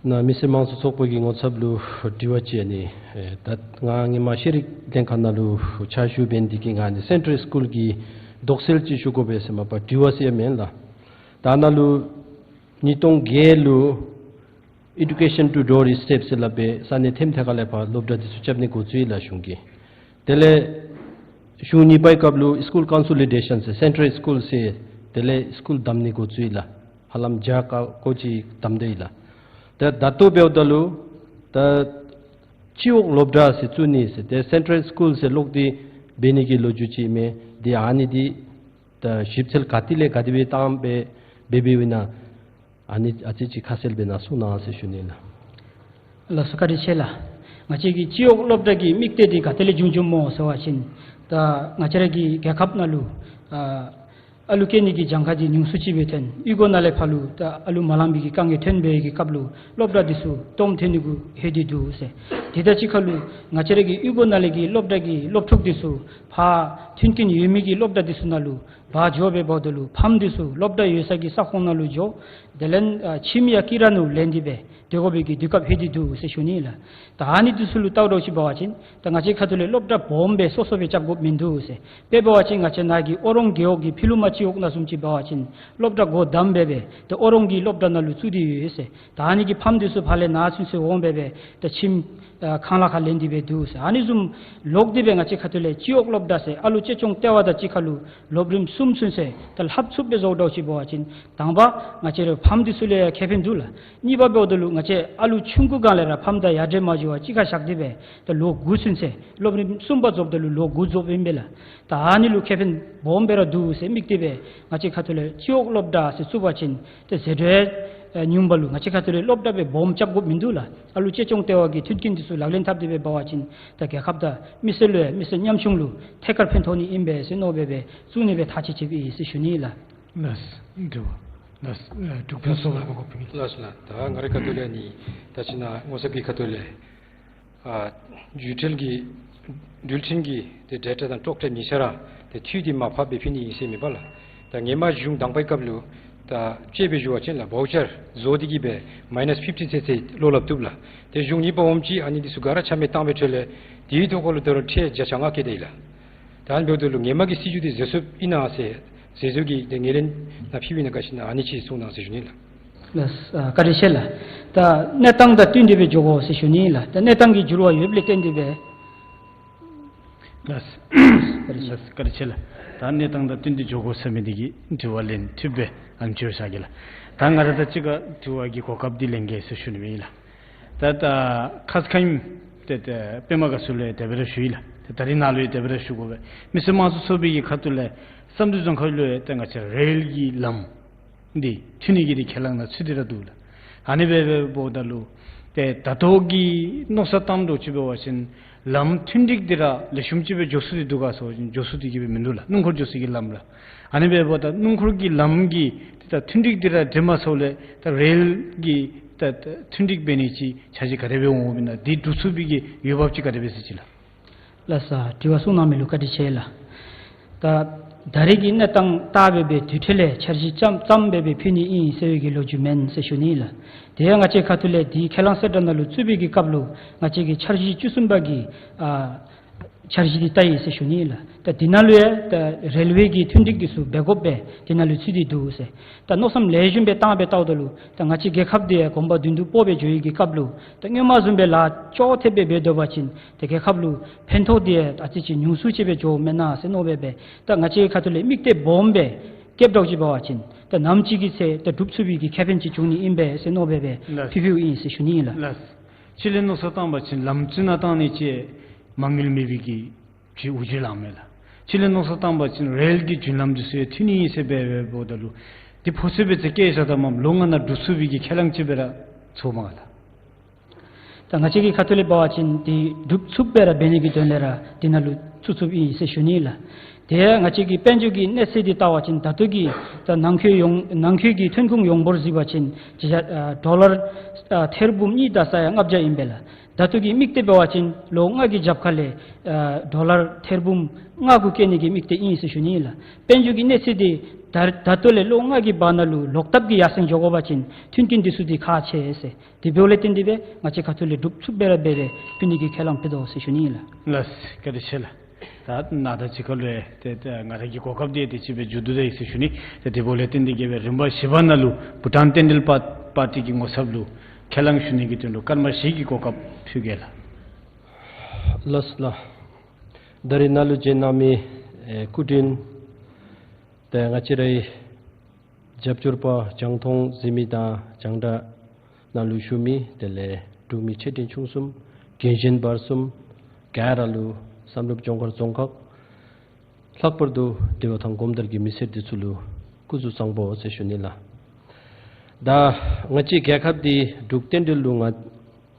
ནཱ་མི་སེར་དམངས་གཙོ་ཚོགས་པ་གི་ངོ་ཚབ་ལུ་དྲི་བ་ཅིག་ཨ་ནི་ཨེ་ད་ང་སྔོན་མ་ཤེས་རིག་ལྷན་ཁག་ནང་ལུ་ཕྱག་ཞུ་འབད་ནི་དེ་གིས་ང་ཨ་ནི་སེན་ཊལ་སི་ཀུལ་གྱི་དོགས་སེལ་ཅིག་ཞུ་དགོ་པས་ཟེར་མ་པ་དྲི་བ་ཟེར་མེན་ལགས། ད་ནཱ་ལུ་ཉིས་སྟོང་བརྒྱད་ལུ་Education to Doorstep ཟེར་སླབ་སྦེ་ས་གནས་ཐེམ་ཐེ་ཁ་ལས་ཕར་སློབ་གྲྭ་འདི་ཚུ་རྐྱབ་ནི་འགོ་བཙུགས་ཡི་ལགས་གཞུང་གིས། དེ་ལས་གཞུང་གཉིས་པའི་སྐབས་ལུ་སི་ཀུལ་ཀོན་སོ་ལི་ཌེ་ཤཱན་ཟེར་སེན་ཊལ་སི་ཀུལ་ཟེར་དེ་ལས་སི་ཀུལ་བསྡམ་ནི་འགོ་བཙུགས་ཡི་ལགས། ཧ་ལམ་བརྒྱ་ཀ་ཀོ་ཅིག་བསྡམས་ཏེ་ཡོད་ལགས། ད་ད་ལྟོ་འབདཝ་ད་ལུ་ད་སྤྱི་འོག་སློབ་གྲྭ་ཟེར་བཙུགས་ནི་ཟེར་ཏེ་སེན་ཊལ་སི་ཀུལ་ཟེར་ལོག་སྟེ་འབད་ནི་གི་ལོ་རྒྱུས་ཅིག་མས། དེ་ཨ་ནི་འདི་ད་ཞིབ་འཚོལ་ག་ཏེ་ལས་ག་དེ་སྦེ་བཏང་སྦེ་འབད་འབདཝ་ཨིན་ན། ཨ་ནི་ཨ་ཙི་ཅིག་ཁ་གསལ་སྦེ་གནང་གསུང་གནང་ཟེར་ཞུ་ནི་ལགས། ལགས་སོ། བཀའ་དྲིན་ཆེ་ལགས། ང་བཅས་ཀྱི་སྤྱི་འོག་སློབ་གྲྭ་གི་དམིགས་གཏད་འདི་ག་ཏེ་ལས་བྱུང་བྱུངམ་སྨོ་ཟེར་བ་ཅིན་ད་ང་བཅས་ར་གི་རྒྱལ་ཁབ་ནང་ལུ་ཨ་ཨ་ལུ་སྐྱེ་ནི་གི་གྱངས་ཁ་འདི་ཉུང་སུ་ཅིག་སྦེ་ཐོན། གཡུས་སྒོ་ནང་ལས་ཕར་ལུ་ད་ཨ་ལུ་མ་ལང་པའི་གི་དཀའ་ངལ་ཐོན་པའི་གི་སྐབས་ལུ་སློབ་གྲྭ་འདི་ཚུ་སྟོངམ་ཐོན་ནི་གུ་ལྷོད་དེ་འདུག་ཟེར། དེ་དང་གཅིག་ཁར་ལུ་ང་བཅས་ར་གི་གཡུས་སྒོ་ནང་ལས་ཀྱི་སློབ་གྲྭ་གི་སློབ་ཕྲུག་འདི་ཚུ་ཕར་མཐུན་རྐྱེན་ཡོད་མི་གི་སློབ་གྲྭ་འདི་ཚུ་ནང་ལུ་ཕར་འགྱོ་སྦེ་འབདཝ་ད་ལུ་ཕམ་འདི་ཚུ་སློབ་གྲྭ་ཡོད་ས་གི་ས་ཁོངས་ནང་ལུ་འགྱོ། དེ་ལས་ཨ་ཁྱིམ་ཡང་ཀི་ར་ནང་ལེན་ཏེ་སྦེ་སྡོད་དགོ་པའི་གི་དུས་སྐབས་ལྷོད་དེ་འདུག་ཟེར་ཞུ་ནི་ལགས། ད་ཨ་ནི་འདི་ཚུ་ལུ་བལྟཝ་ད་ཅིག་འབད་བ་ཅིན་ད་ང་བཅས་ཁ་ཐུག་ལས་སློབ་གྲྭ་སྦོམ་སྦེ་སོ་སོ་སྦེ་རྐྱབ་དགོཔ་མིན་འདུག་ཟེར། དཔེ་འབད་བ་ཅིན་ང་བཅས་ནཱ་གི་ཨོ་རོང་རྒེད་འོག་གི་ཕི་ལུ་མ་སྤྱི་འོག་ནང་བཟུམ་ཅིག་འབད་བ་ཅིན་སློབ་གྲྭ་སྒོ་བསྡམས་སྦེ་སྦེ་ད་ཨོ་རོང་གི་སློབ་གྲྭ་ནང་ལུ་བཙུགས་ཏེ་ཡོད་ཟེར། ད་ཨ་ནི་གི་ཕམ་འདི་ཚུ་ཕར་ལས་ནཱ་ཚུན་ཚོད་འོང་སྦེ་སྦེ་ད་ཁྱིམ་ཨ་ཁང་གླ་ཁར་ལེན་ཏེ་སྦེ་འདུག་ཟེར། ཨ་ནི་བཟུམ་ལོག་སྟེ་སྦེ་ང་བཅས་ཁ་ཐུག་ལས་སྤྱི་འོག་སློབ་གྲྭ་ཟེར་ཨ་ལུ་གཅེས་སྐྱོང་ལྟེ་བ་དང་གཅིག་ཁར་ལུ་སློབ་རིམ་གསུམ་ཚུན་ཚོད་ད་ལྷབ་ཚུགསཔ་སྦེ་བཟོཝ་ད་ཅིག་འབད་བ་ཅིན་དང་པ་ང་བཅས་ར་ཕམ་འདི་ཚུ་ལུ་ཡང་ཁེ་ཕན་འདུག་ལགས། གཉིས་པ་འབདཝ་ད་ལུ་ང་བཅས་ཨ་ལུ་ཆུང་ཀུ་སྒང་ལས་ར་ཕམ་དང་ཡ་འདྲེས་མ་འགྱོ་བར་གཅིག་ཁར་བཞག་སྟེ་སྦེ་ད་ལོ་དགུ་ཚུན་ཚོད་སློབ་རིམ་གསུམ་པ་རྫོགསཔ་ད་ལུ་ལོ་དགུ་རྫོགསཔ་ཨིན་པས་ལགས། ད་ཨ་ནི་ལུ་ཁེ་ཕན་སྦོམ་སྦེ་ར་འདུག་ཟེར་དམིགས་ཏེ་སྦེ་ང་བཅས་ཁ་ཐུག་ལས་སྤྱི་འོག་སློབ་གྲྭ་ཟེར་བཙུགས་པ་ཅིན་ཏེ་ཟད་འགྲོ་ཨེ་ཉུང་བ་ལུ་ང་བཅས་ཁ་ཐུག་ལས་སློབ་གྲྭ་སྦེ་སྦོམ་རྐྱབ་དགོཔ་མིན་འདུག་ལགས། ཨ་ལུ་གཅེས་སྐྱོང་ལྟེ་བ་གི་མཐུན་རྐྱེན་འདི་ཚུ་ལག་ལེན་འཐབ་སྟེ་སྦེ་འབད་བ་ཅིན་ད་རྒྱལ་ཁབ་དང་མི་སེར་ལུ་ཡང་མི་སེར་ཉམ་ཆུང་ལུ་ཐད་ཀར་ཕན་ཐོགས་ནི་ཨིན་པས་ཟེར་མནོ་སྦེ་སྦེ་བཙུགས་ནི་སྦེ་ཐག་བཅད་བཅདཔ་ཨིན་ཟེར་ཞུ་ནི་ལགས། ལགས་སོ། འདྲི་བ་ལགས་སོ། ཨ་འབྲུག་ཕུན་ཚོགས་ལགས་གོ་སྐབས་ཕུལ་གེ། ལགས་སོ་ལགས། ད་ང་རའི་ཁ་ཐུག་ལས་ནི་ད་ཅི་ནཱ་ངོ་ཚབ་ཀྱི་ཁ་ཐུག་ལས་ཨ་བརྒྱུད་འཕྲིན་གྱི་འགྲུལ་འཕྲིན་གྱི་ཏེ་ཌེ་ཊ་དང་དཀྲོག་ཁྲ་གཉིས་ཆ་ར་ཏེ་འཐུས་འདི་མར་ཕབ་སྦེ་ཕུལ་ནི་ཨིན་ཟེར་མེན་པ་ལགས། ད་ཧེ་མ་གཞུང་དང་པའི་སྐབས་ལུ་ད་དཔྱེ་སྦེ་ཞུ་བ་ཅིན་ལགས་བའུ་ཅར་བཟོ་སྟེ་གིས་སྦེ་མའི་ནཱས་ཕིཕ་ཊིན་ཚུན་ཚོད་ལོག་ལྷབ་བཏུབ་ལགས། ཏེ་གཞུང་གཉིས་པ་འོངམ་ཅིག་ཨ་ནི་འདི་ཚུ་ག་ར་ཆ་མེད་བཏང་བའི་ཁྲོད་ལས་དེའི་ཐོག་ཁར་ལུ་ད་རུང་ཁྲལ་བརྒྱ་ཆ་ལྔ་བཀལ་ཏེ་ཡོད་ལགས། ད་ཨ་ནི་འབདཝ་ད་ལུ་ཧེ་མ་གི་སྲིད་བྱུས་འདི་ཟད་ཚུགསཔ་ཨིན་ན་ཟེར་ཟད་ཚུགས་ཀྱི་ཏེ་ངོས་ལེན་ནཱ་ཕུལ་བའི་ནང་ག་ཅི་ཨིན་ན་ཨ་ནི་ཅིག་གསུང་གནང་ཟེར་ཞུ་ནི་ལགས། ལགས་སོ། ཨ་བཀའ་དྲིན་ཆེ་ལགས། ད་གནས་སྟངས་དང་བསྟུན་ཏེ་སྦེ་འགྱོ་དགོ་ཟེར་ཞུ་ནི་ལགས། ད་གནས་སྟངས་ཀྱི་འགྱུར་བ་ཡོདཔ་ལས་བརྟེན་ཏེ་སྦེ། ལགས་སོ། བཀའ་དྲིན་ཆེ། ལགས་སོ། བཀའ་དྲིན་ཆེ་ལགས། ད་གནས་སྟངས་དང་བསྟུན་ཏེ་འགྱོ་དགོ་ཟེར་མི་འདི་གི་དྲི་བ་ལན་ཐུབ་པས་ཨ་ནི་ཅིག་ཞུ་གེ་ལགས། ད་ང་ར་དང་གཅིག་ཁར་དྲི་བ་གི་གོ་སྐབས་འདི་ལེན་གེ་ཟེར་ཞུ་ནི་ཨིན་ལགས། ད་ད་ཁ་ཙ་ཁ་ཉིནམ་ཏེ་ཏེ་པདྨ་དགའ་ཚོར་ལུ་ཡང་དེ་སྦེ་ར་ཞུ་ཡི་ལགས། ཏེ་ད་རིས་ནཱ་ལུ་ཡང་དེ་སྦེ་ར་ཞུ་དགོ་པས། མི་སེར་དམངས་གཙོ་ཚོགས་པའི་གི་ཁ་ཐུག་ལས་བསམ་གྲུབ་རྫོང་ཁག་ལུ་ཡང་ཏེ་ང་བཅས་རེལ་གྱི་ལམ་འདི་མཐུད་ནི་གི་འདི་ཁས་བླངས་ནང་ཚུད་དེ་ར་འདུག་ལགས། ཨ་ནི་སྦེ་འབདཝ་ད་ལུ་ཏེ་ད་ལྟོ་གི་མནོ་བསམ་བཏངམ་ད་ཅིག་འབད་བ་ཅིན་ལམ་མཐུད་འབྲེལ་འདི་ར་ལེགས་ཤོམ་ཅིག་སྦེ་འགྱོ་ཚུགས་ཏེ་འདུག་ག་ཟེར་བ་ཅིན་འགྱོ་ཚུགས་ཏེ་གི་སྦེ་མིན་འདུག་ལགས། སྣུམ་འཁོར་འགྱོ་ས་གི་ལམ་ལགས། ཨ་ནི་སྦེ་འབདཝ་ད་སྣུམ་འཁོར་གྱི་ལམ་གྱི་ཏེ་ད་མཐུད་འབྲེལ་འདི་ར་འགྲིག་མ་ཚུགས་ལས་ད་རེལ་གྱི་ད་ད་མཐུད་འབྲེལ་འབད་ནི་ཅིག་འཆར་གཞི་ག་དེ་སྦེ་འོང་མིན་ན་འདི་འགྲུབ་ཚུགས་པའི་གི་འོས་འབབ་ཅིག་ག་དེ་སྦེ་ཟེར་ཅི་ལགས། ལགས་སོ། དྲི་བ་གསུང་གནང་མི་ལུ་བཀའ་དྲིན་ཆེ་ལགས། ད་ད་རེས་ཀྱི་གནས་སྟངས་ལྟ་སྦེ་སྦེ་དུས་ཐོག་ལས་འཆར་གཞི་ཙམ་ཙམ་སྦེ་སྦེ་ཕུལ་ནི་ཨིན་ཟེར་བའི་གི་ལོ་རྒྱུས་མེན་ཟེར་ཞུ་ནི་ལགས། དེ་ཡང་ང་བཅས་ཁ་ཐུག་ལས་འདི་ཁས་བླངས་གསལ་བསྒྲགས་ནང་ལུ་བཙུགས་པའི་གི་སྐབས་ལུ་ང་བཅས་ཀྱིས་འཆར་གཞི་བཅུ་གསུམ་པ་གི་ཨ་འཆར་གཞི་འདི་བལྟ་ཡི་ཟེར་ཞུ་ནི་ལགས། ད་འདི་ནང་ལུ་ཡང་ད་རེལ་ཝེ་གི་མཐུད་འབྲེལ་འདི་ཚུ་འབད་དགོཔ་སྦེ་འདི་ནང་ལུ་ཚུད་དེ་འདུག་ཟེར། ད་མནོ་བསམ་ལེགས་ཤོམ་སྦེ་བཏང་སྦེ་བལྟཝ་ད་ལུ་ད་ང་བཅས་རྒྱལ་ཁབ་འདི་ཡང་གོམ་པ་མདུན་དུ་སྤོ་སྦེ་འགྱོ་བའི་གི་སྐབས་ལུ་ད་སྔོན་མ་བཟུམ་སྦེ་ལཱ་ཅོག་འཐདཔ་སྦེ་འབད་སྡོད་པ་ཅིན་ཏེ་རྒྱལ་ཁབ་ལུ་ཕན་ཐོགས་འདི་ཡང་ཨ་ཙི་ཅིག་ཉུང་སུ་ཅིག་སྦེ་འགྱོཝ་མེན་ན་ཟེར་མནོ་སྦེ་སྦེ་ད་ང་བཅས་ཁ་ཐུག་ལས་དམིགས་གཏད་སྦོམ་སྦེ་བསྐྱེདཔ་ད་ཅིག་འབད་བ་ཅིན་ད་ནམ་ཅིག་གི་ཚེ་ད་འགྲུབ་ཚུགས་པའི་གི་ཁེ་ཕན་ཅིག་འབྱུང་ནི་ཨིན་པས་ཟེར་མནོ་སྦེ་སྦེ་ལགས། ཕུལ་ཕུལཝ་ཨིན་ཟེར་ཞུ་ནི་ཨིན་ལགས། ལགས། ཕྱི་ལས་མནོ་བསམ་བཏང་པ་ཅིན་ལམ་རྩེ་ནང་བཏང་ནི་ཅིག་མ་དངུལ་མེད་པའི་གི་ཅིག་འུ་ཅི་ལང་མས་ལགས། ཕྱི་ལས་མནོ་བསམ་བཏང་པ་ཅིན་རེལ་གྱི་རྒྱུན་ལམ་འདི་ཚུ་ཡང་མཐུད་ནི་ཨིན་ཟེར་སྦེ་སྦེ་འབདཝ་ད་ལུ་འདི་ཕོ་ཚོད་སྦེ་ཚེ་སྐྱེལ་བཞག་ད་མ་ལོ་ལྔ་ནང་འགྲུབ་ཚུགས་པའི་གི་ཁས་བླངས་ཅིག་སྦེ་ར་ཚོརཝ་མས་ལགས། ད་ང་བཅས་ཀྱི་ཁ་ཐུག་ལས་འབད་བ་ཅིན་འདི་འགྲུབ་ཚུགསཔ་སྦེ་ར་འབད་ནི་གི་དོན་ལས་ར་འདི་ནང་ལུ་བཙུགས་བཙུགསཔ་ཨིན་ཟེར་ཞུ་ནི་ལགས། དེ་ང་བཅས་ཀྱི་དཔལ་འབྱོར་གྱི་གནས་ཚད་འདི་བལྟ་བ་ཅིན་ད་ལྟོ་གི་ད་ནང་འཁོད་ཡོང་ནང་འཁོད་ཀྱི་ཐོན་ཁུངས་ཡོངས་འབོར་གཟིགས་པ་ཅིན་ཅིག་ཨ་ཌོ་ལར་ཨ་ཐེར་འབུམ་གཉིས་དང་ས་ཡ་ལྔ་བརྒྱ་ཨིན་པས་ལགས། ད་ལྟོ་གི་དམིགས་གཏད་འབད་བ་ཅིན་ལོ་ལྔ་གི་རྒྱབ་ཁ་ལས་ཨ་ཌོ་ལར་ཐེར་འབུམ་ལྔ་གུ་བསྐྱེད་ནི་གི་དམིགས་གཏད་ཨིན་ཟེར་ཞུ་ནི་ལགས། དཔལ་འབྱོར་གྱི་གནས་ཚད་འདི་ད་ད་ལྟོ་ལས་ལོ་ལྔ་གི་བར་ན་ལུ་ལོག་ལྟབ་ཀྱིས་ཡར་སེང་འགྱོ་དགོ་པ་ཅིན་མཐུད་རྐྱེན་འདི་ཚུ་འདི་ཁག་ཆེ་ཟེར། དེ་འབདཝ་ལས་བརྟེན་ཏེ་སྦེ་ང་བཅས་ཁ་ཐུག་ལས་འགྲུབ་ཚུགསཔ་སྦེ་ར་འབད་སྦེ་ཕུལ་ནི་གི་ཁས་བླངས་ཕུལ་དོ་ཟེར་ཞུ་ནི་ཨིན་ལགས། ལགས་སོ། བཀའ་དྲིན་ཆེ་ལགས། ད་ནཱ་དང་གཅིག་ཁར་ལུ་ཡང་ཏེ་ཏེ་ང་ར་གི་གོ་སྐབས་འདི་ཏེ་ཅིག་སྦེ་མཇུག་བསྡུ་ད་ཡི་ཟེར་ཞུ་ནི། ཏེ་དེ་འབདཝ་ལས་བརྟེན་ཏེ་གི་སྦེ་རིམ་པ་བཞི་པ་ནང་ལུ་བྷུ་ཊཱན་བསྟན་འགྲོའི་པར་པར་ཊི་གི་ངོ་ཚབ་ལུ་ཁས་བླངས་ཞུ་ནི་གི་དོན་ལུ་སྐར་མ་བཞི་གི་གོ་སྐབས་ཕུལ་གེ་ལགས། ལགས་སོ་ལགས། ད་རིས་ནཱ་ལུ་བྱོན་གནང་མི་ཨེ་སྐུ་མགྲོན་ཏེ་ང་བཅས་རའི་ རྒྱབ་སྐྱོར་པ་རྒྱང་མཐོང་གཟིགས་མི་དང་རྒྱང་བསྒྲགས་ནང་ལུ་བཞུགས་མི་དེ་ལས་འབྲུག་མི་ཆེ་འབྲིང་ཆུང་གསུམ་རྒན་གཞོན་བར་གསུམ་ག་ར་ལུ་བསམ་གྲུབ་ལྗོངས་མཁར་རྫོང་ཁག་ལྷག་པར་དུ་འབྲེལ་བ་དང་གོམ་བསྡུར་གྱི་མི་སེར་འདི་ཚུ་ལུ་སྐུ་གཟུགས་བཟང་པོ་ཟེར་ཞུ་ནི་ལགས། ད་ང་བཅས་རྒྱལ་ཁབ་འདི་འབྲུག་རྟེན་འབྲེལ་ལུ་མངའ་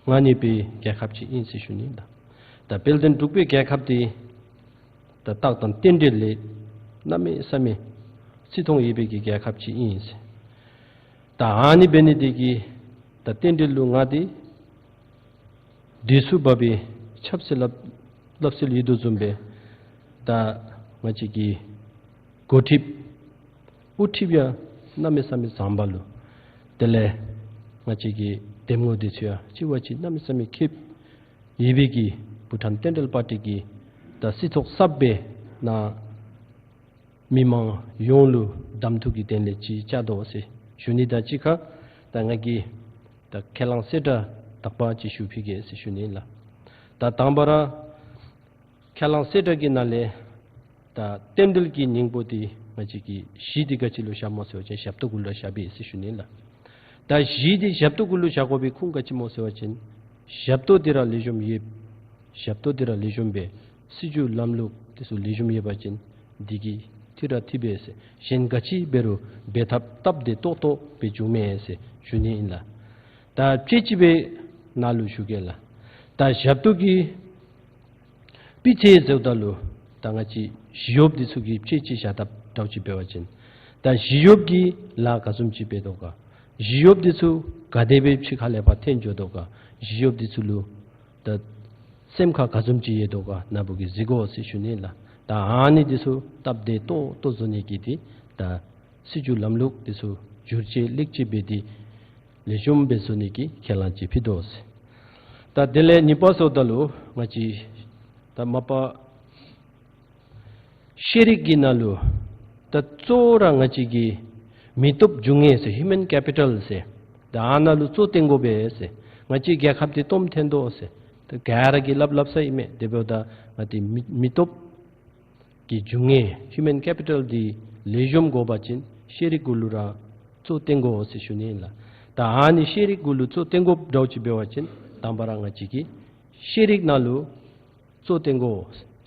མངའ་ནི་པའི་རྒྱལ་ཁབ་ཅིག་ཨིན་ཟེར་ཞུ་ནི་ལགས། ད་དཔལ་ལྡན་འབྲུག་པའི་རྒྱལ་ཁབ་འདི་ད་རྟགས་དང་རྟེན་འབྲེལ་ལས་གནམ་མེད་ས་མེད་བརྩི་མཐོང་ཡོད་པའི་གི་རྒྱལ་ཁབ་ཅིག་ཨིན་ཟེར། ད་ཨ་ནི་འབད་ནི་འདི་གིས་ད་རྟེན་འབྲེལ་ལུ་མངའ་སྟེ་དུས་སུ་བབ་པའི་ཆབ་སྲིད་སླབ་སླབ་སྲོལ་ཡོད་དོ་བཟུམ་སྦེ་ད་ང་བཅས་ཀྱི་འགོ་ཁྲིདཔ་དབུ་ཁྲིདཔ་ཡང་གནམ་མེད་ས་མེད་བཟང་པ་ལུ་དེ་ལས་ང་བཅས་ཀྱི་འདེམས་ངོ་འདི་ཚུ་ཡང་གཅིག་བ་གཅིག་གནམ་མེད་ས་མེད་མཁསཔ་ཡོད་པའི་གི་བྷུ་ཊཱན་རྟེན་འབྲེལ་པར་ཊི་གི་ད་སྲིད་ཚོགས་གསརཔ་སྦེ་ནཱ་མི་མང་ཡོངས་ལུ་གདམ་འཐུ་གི་དོན་ལས་ཅིག་བཅར་དོ་ཟེར་ཞུ་ནི་དང་གཅིག་ཁར་ད་ང་གིས་ད་ཁས་བླངས་གསལ་བསྒྲགས་དག་པ་ཅིག་ཞུ་ཕུལ་གེ་ཟེར་ཞུ་ནི་ལགས། ད་དང་པ་ར་ཁས་བླངས་གསལ་བསྒྲགས་ཀྱི་ནང་ལས་ད་རྟེན་འབྲེལ་གྱི་སྙིང་པོ་འདི་ང་བཅས་ཀྱི་གཞི་འདི་ག་ཅི་ལུ་བཞགཔ་སྨོ་ཟེར་བ་ཅིན་ཞབས་ཏོག་གུ་ལུ་བཞགཔ་ཨིན་ཟེར་ཞུ་ནི་ལགས། ད་གཞི་འདི་ཞབས་ཏོག་གུ་ལུ་བཞག་དགོ་པའི་ཁུངས་ག་ཅི་སྨོ་ཟེར་བ་ཅིན་ཞབས་ཏོག་འདི་ར་ལེགས་ཤོམ་ཡོད། ཞབས་ཏོག་འདི་ར་ལེགས་ཤོམ་སྦེ་སྲིད་བྱུས་ལམ་ལུགས་འདི་ཚུ་ལེགས་ཤོམ་ཡོད་པ་ཅིན་འདི་གིས་འཐུས་ར་འཐུས་པས་ཟེར། གཞན་ག་ཅི་འབད་རུང་འབད་ཐབས་སྟབས་བདེ་ཏོག་ཏོ་སྦེ་འབྱུངམ་མས་ཟེར་ཞུ་ནི་ཨིན་ལགས། ད་དཔྱེ་ཅིག་སྦེ་ནཱ་ལུ་ཞུ་གེ་ལགས། ད་ཞབས་ཏོག་གི་སྤུས་ཚད་ཟེརཝ་ད་ལུ་ད་ང་བཅས་ཞི་གཡོགཔ་འདི་ཚུ་གི་དཔྱེ་ཅིག་བཞག་ད་འདྲཝ་ཅིག་འབད་བ་ཅིན་ད་ཞི་གཡོགཔ་གིས་ལཱ་ག་བཟུམ་ཅིག་འབད་དོ་ག། ཞི་གཡོགཔ་འདི་ཚུ་ག་དེ་སྦེ་ཕྱི་ཁ་ལས་ཕར་འཐོན་འགྱོ་དོ་ག། ཞི་གཡོགཔ་འདི་ཚུ་ལུ་ད་སེམས་ཁར་ག་བཟུམ་ཅིག་ཡོད་དོ་ག་ནཱ་བུ་གིས་གཟིགས་དགོ་ཟེར་ཞུ་ནི་ལགས། ད་ཨ་ནི་འདི་ཚུ་སྟབས་བདེ་ཏོག་ཏོ་བཟོ་ནི་གི་འདི་ད་སྲིད་བྱུས་ལམ་ལུགས་འདི་ཚུ་བསྒྱུར་བཅོས་ལེགས་བཅོས་འབད་དེ་ལེགས་ཤོམ་སྦེ་བཟོ་ནི་གི་ཁས་བླངས་ཅིག་ཕུལ་དོ་ཟེར། ད་དེ་ལས་གཉིས་པ་ཟེརཝ་ད་ལུ་ང་བཅས་ད་མ་པ་ཤེས་རིག་གི་ནང་ལུ་ད་གཙོ་བོ་ར་ང་བཅས་ཀྱི་མི་སྟོབས་འབྱུང་གནས་ཟེར་ཧིའུ་མཱན་ཀེ་པི་ཊལ་ཟེར་ད་ཨ་ནཱ་ལུ་གཙོ་བཏོན་དགོ་པས་ཟེར། ང་བཅས་རྒྱལ་ཁབ་འདི་སྟོངམ་ཐོན་དོ་ཟེར། ད་ག་ར་གིས་སླབ་སླབ་ས་ཨིན་མས། དེ་འབདཝ་ད་ང་བཅས་མི་མི་སྟོབས་ཀྱི་འབྱུང་གནས་ཧིའུ་མཱན་ཀེ་པི་ཊལ་འདི་ལེགས་ཤོམ་དགོ་པ་ཅིན་ཤེས་རིག་གུ་ལུ་ར་གཙོ་བཏོན་དགོ་ཟེར་ཞུ་ནི་ཨིན་ལགས། ད་ཨ་ནི་ཤེས་རིག་གུ་ལུ་གཙོ་བཏོན་དགོཔ་འདྲཝ་ཅིག་འབད་བ་ཅིན་དང་པ་ར་ང་བཅས་ཀྱིས་ཤེས་རིག་ནང་ལུ་གཙོ་བཏོན་དགོ།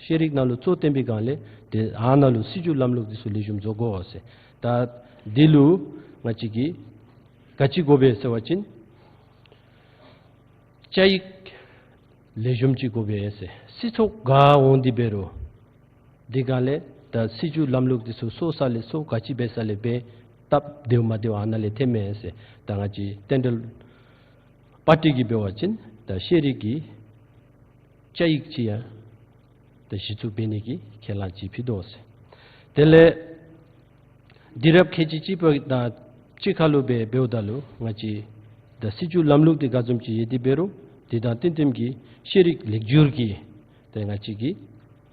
ཤེས་རིག་ནང་ལུ་གཙོ་བཏོན་པའི་སྒང་ལས་ཏེ་ཨ་ནཱ་ལུ་སྲིད་བྱུས་ལམ་ལུགས་འདི་ཚུ་ལེགས་ཤོམ་བཟོ་དགོ་ཟེར། ད་འདི་ལུ་ང་བཅས་ཀྱིས་ག་ཅི་དགོ་པས་ཟེར་བ་ཅིན་བཅའ་ཡིག་ལེགས་ཤོམ་ཅིག་དགོ་པས་ཟེར། སྲིད་ཚོགས་ག་འོང་སྟེ་འབད་རུང་འདི་སྒང་ལས་ད་སྲིད་བྱུས་ལམ་ལུགས་འདི་ཚུ་སོང་ས་ལས་སོང་ག་ཅི་འབད་ས་ལས་འབད་སྟབས་བདེཝ་མ་བདེཝ་ཨ་ནཱ་ལས་ཐོནམ་མས་ཟེར། ད་ང་བཅས་རྟེན་འབྲེལ་པར་ཊི་གིས་འབད་བ་ཅིན་ད་ཤེས་རིག་གི་བཅའ་ཡིག་ཅིག་ཡང་ད་གཞི་བཙུགས་འབད་ནི་གི་ཁས་བླངས་ཅིག་ཕུལ་དོ་ཟེར། དེ་ལས་འདི་ར་ཁལ་གཅིག་གཅིག་པ་དང་གཅིག་ཁར་ལུ་འབད་འབདཝ་ད་ལུ་ང་བཅས་ད་སྲིད་བྱུས་ལམ་ལུགས་འདི་ག་བཟུམ་ཅིག་ཡོད་དེ་འབད་རུང་འདི་དང་བསྟུན་བསྟུནམ་གྱི་ཤེས་རིག་ལེགས་བསྒྱུར་གྱི་ཏེ་ང་བཅས་ཀྱིས་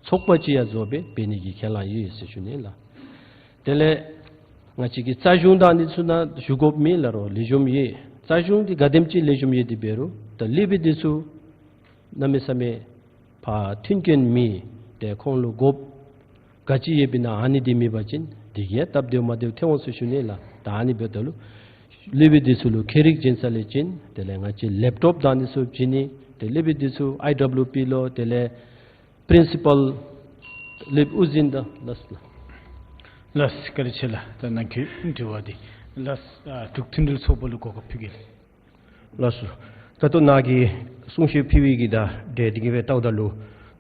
ཚོགས་པ་ཅིག་ཡང་བཟོ་སྦེ་འབད་ནི་གི་ཁས་བླངས་ཡོད་ཟེར་ཞུ་ནི་ལགས། དེ་ལས་ང་བཅས་ཀྱི་རྩ་གཞུང་དང་འདི་ཚུ་ནང་ཞུ་དགོཔ་མེད་ལགས། རོགས་ལེགས་ཤོམ་ཡོད། རྩ་གཞུང་འདི་ག་དེམ་ཅིག་ལེགས་ཤོམ་ཡོད་དེ་འབད་རུང་ད་སློབ་དཔོན་འདི་ཚུ་གནམ་མེད་ས་མེད་ཕར་མཐུན་རྐྱེན་མེད། ཏེ་ཁོང་ལུ་དགོཔ་ག་ཅི་ཡོདཔ་ཨིན་ན་ཨ་ནི་འདི་མེད་པ་ཅིན་འདི་གིས་ཡང་སྟབས་བདེཝ་མ་བདེཝ་ཐོན་འོང་ཟེར་ཞུ་ནི་ལགས། ད་ཨ་ནི་འབདཝ་ད་ལུ་སློབ་དཔོན་འདི་ཚུ་ལུ་ཁྱད་རིག་བྱིན་ས་ལས་བྱིན། དེ་ལས་ང་བཅས་ལེབ་ཊོབ་དང་འདི་ཚུ་བྱིན་ནི། ཏེ་སློབ་དཔོན་འདི་ཚུ་ཨའི་ཌབ་ལུ་པི་ལུ་དེ་ལས་པི་རིན་སི་པཱལ་སློབ་དབུ་འཛིན་དང་ལགས་སོ་ལགས། ལགས་སོ་བཀའ་དྲིན་ཆེ་ལགས། ད་ནཱ་གི་དྲི་བ་འདི་ལགས་སོ་ཨ་འབྲུག་མཐུན་སྒྲིལ་ཚོགས་པ་ལུ་གོ་སྐབས་ཕུལ་གེ་ལགས། ལགས་སོ། ད་ལྟོ་ནཱ་གིས་གསུང་བཤད་ཕུལ་བའི་གི་ད་འབྲེལ་འདི་གིས་སྦེ་བལྟཝ་ད་ལུ་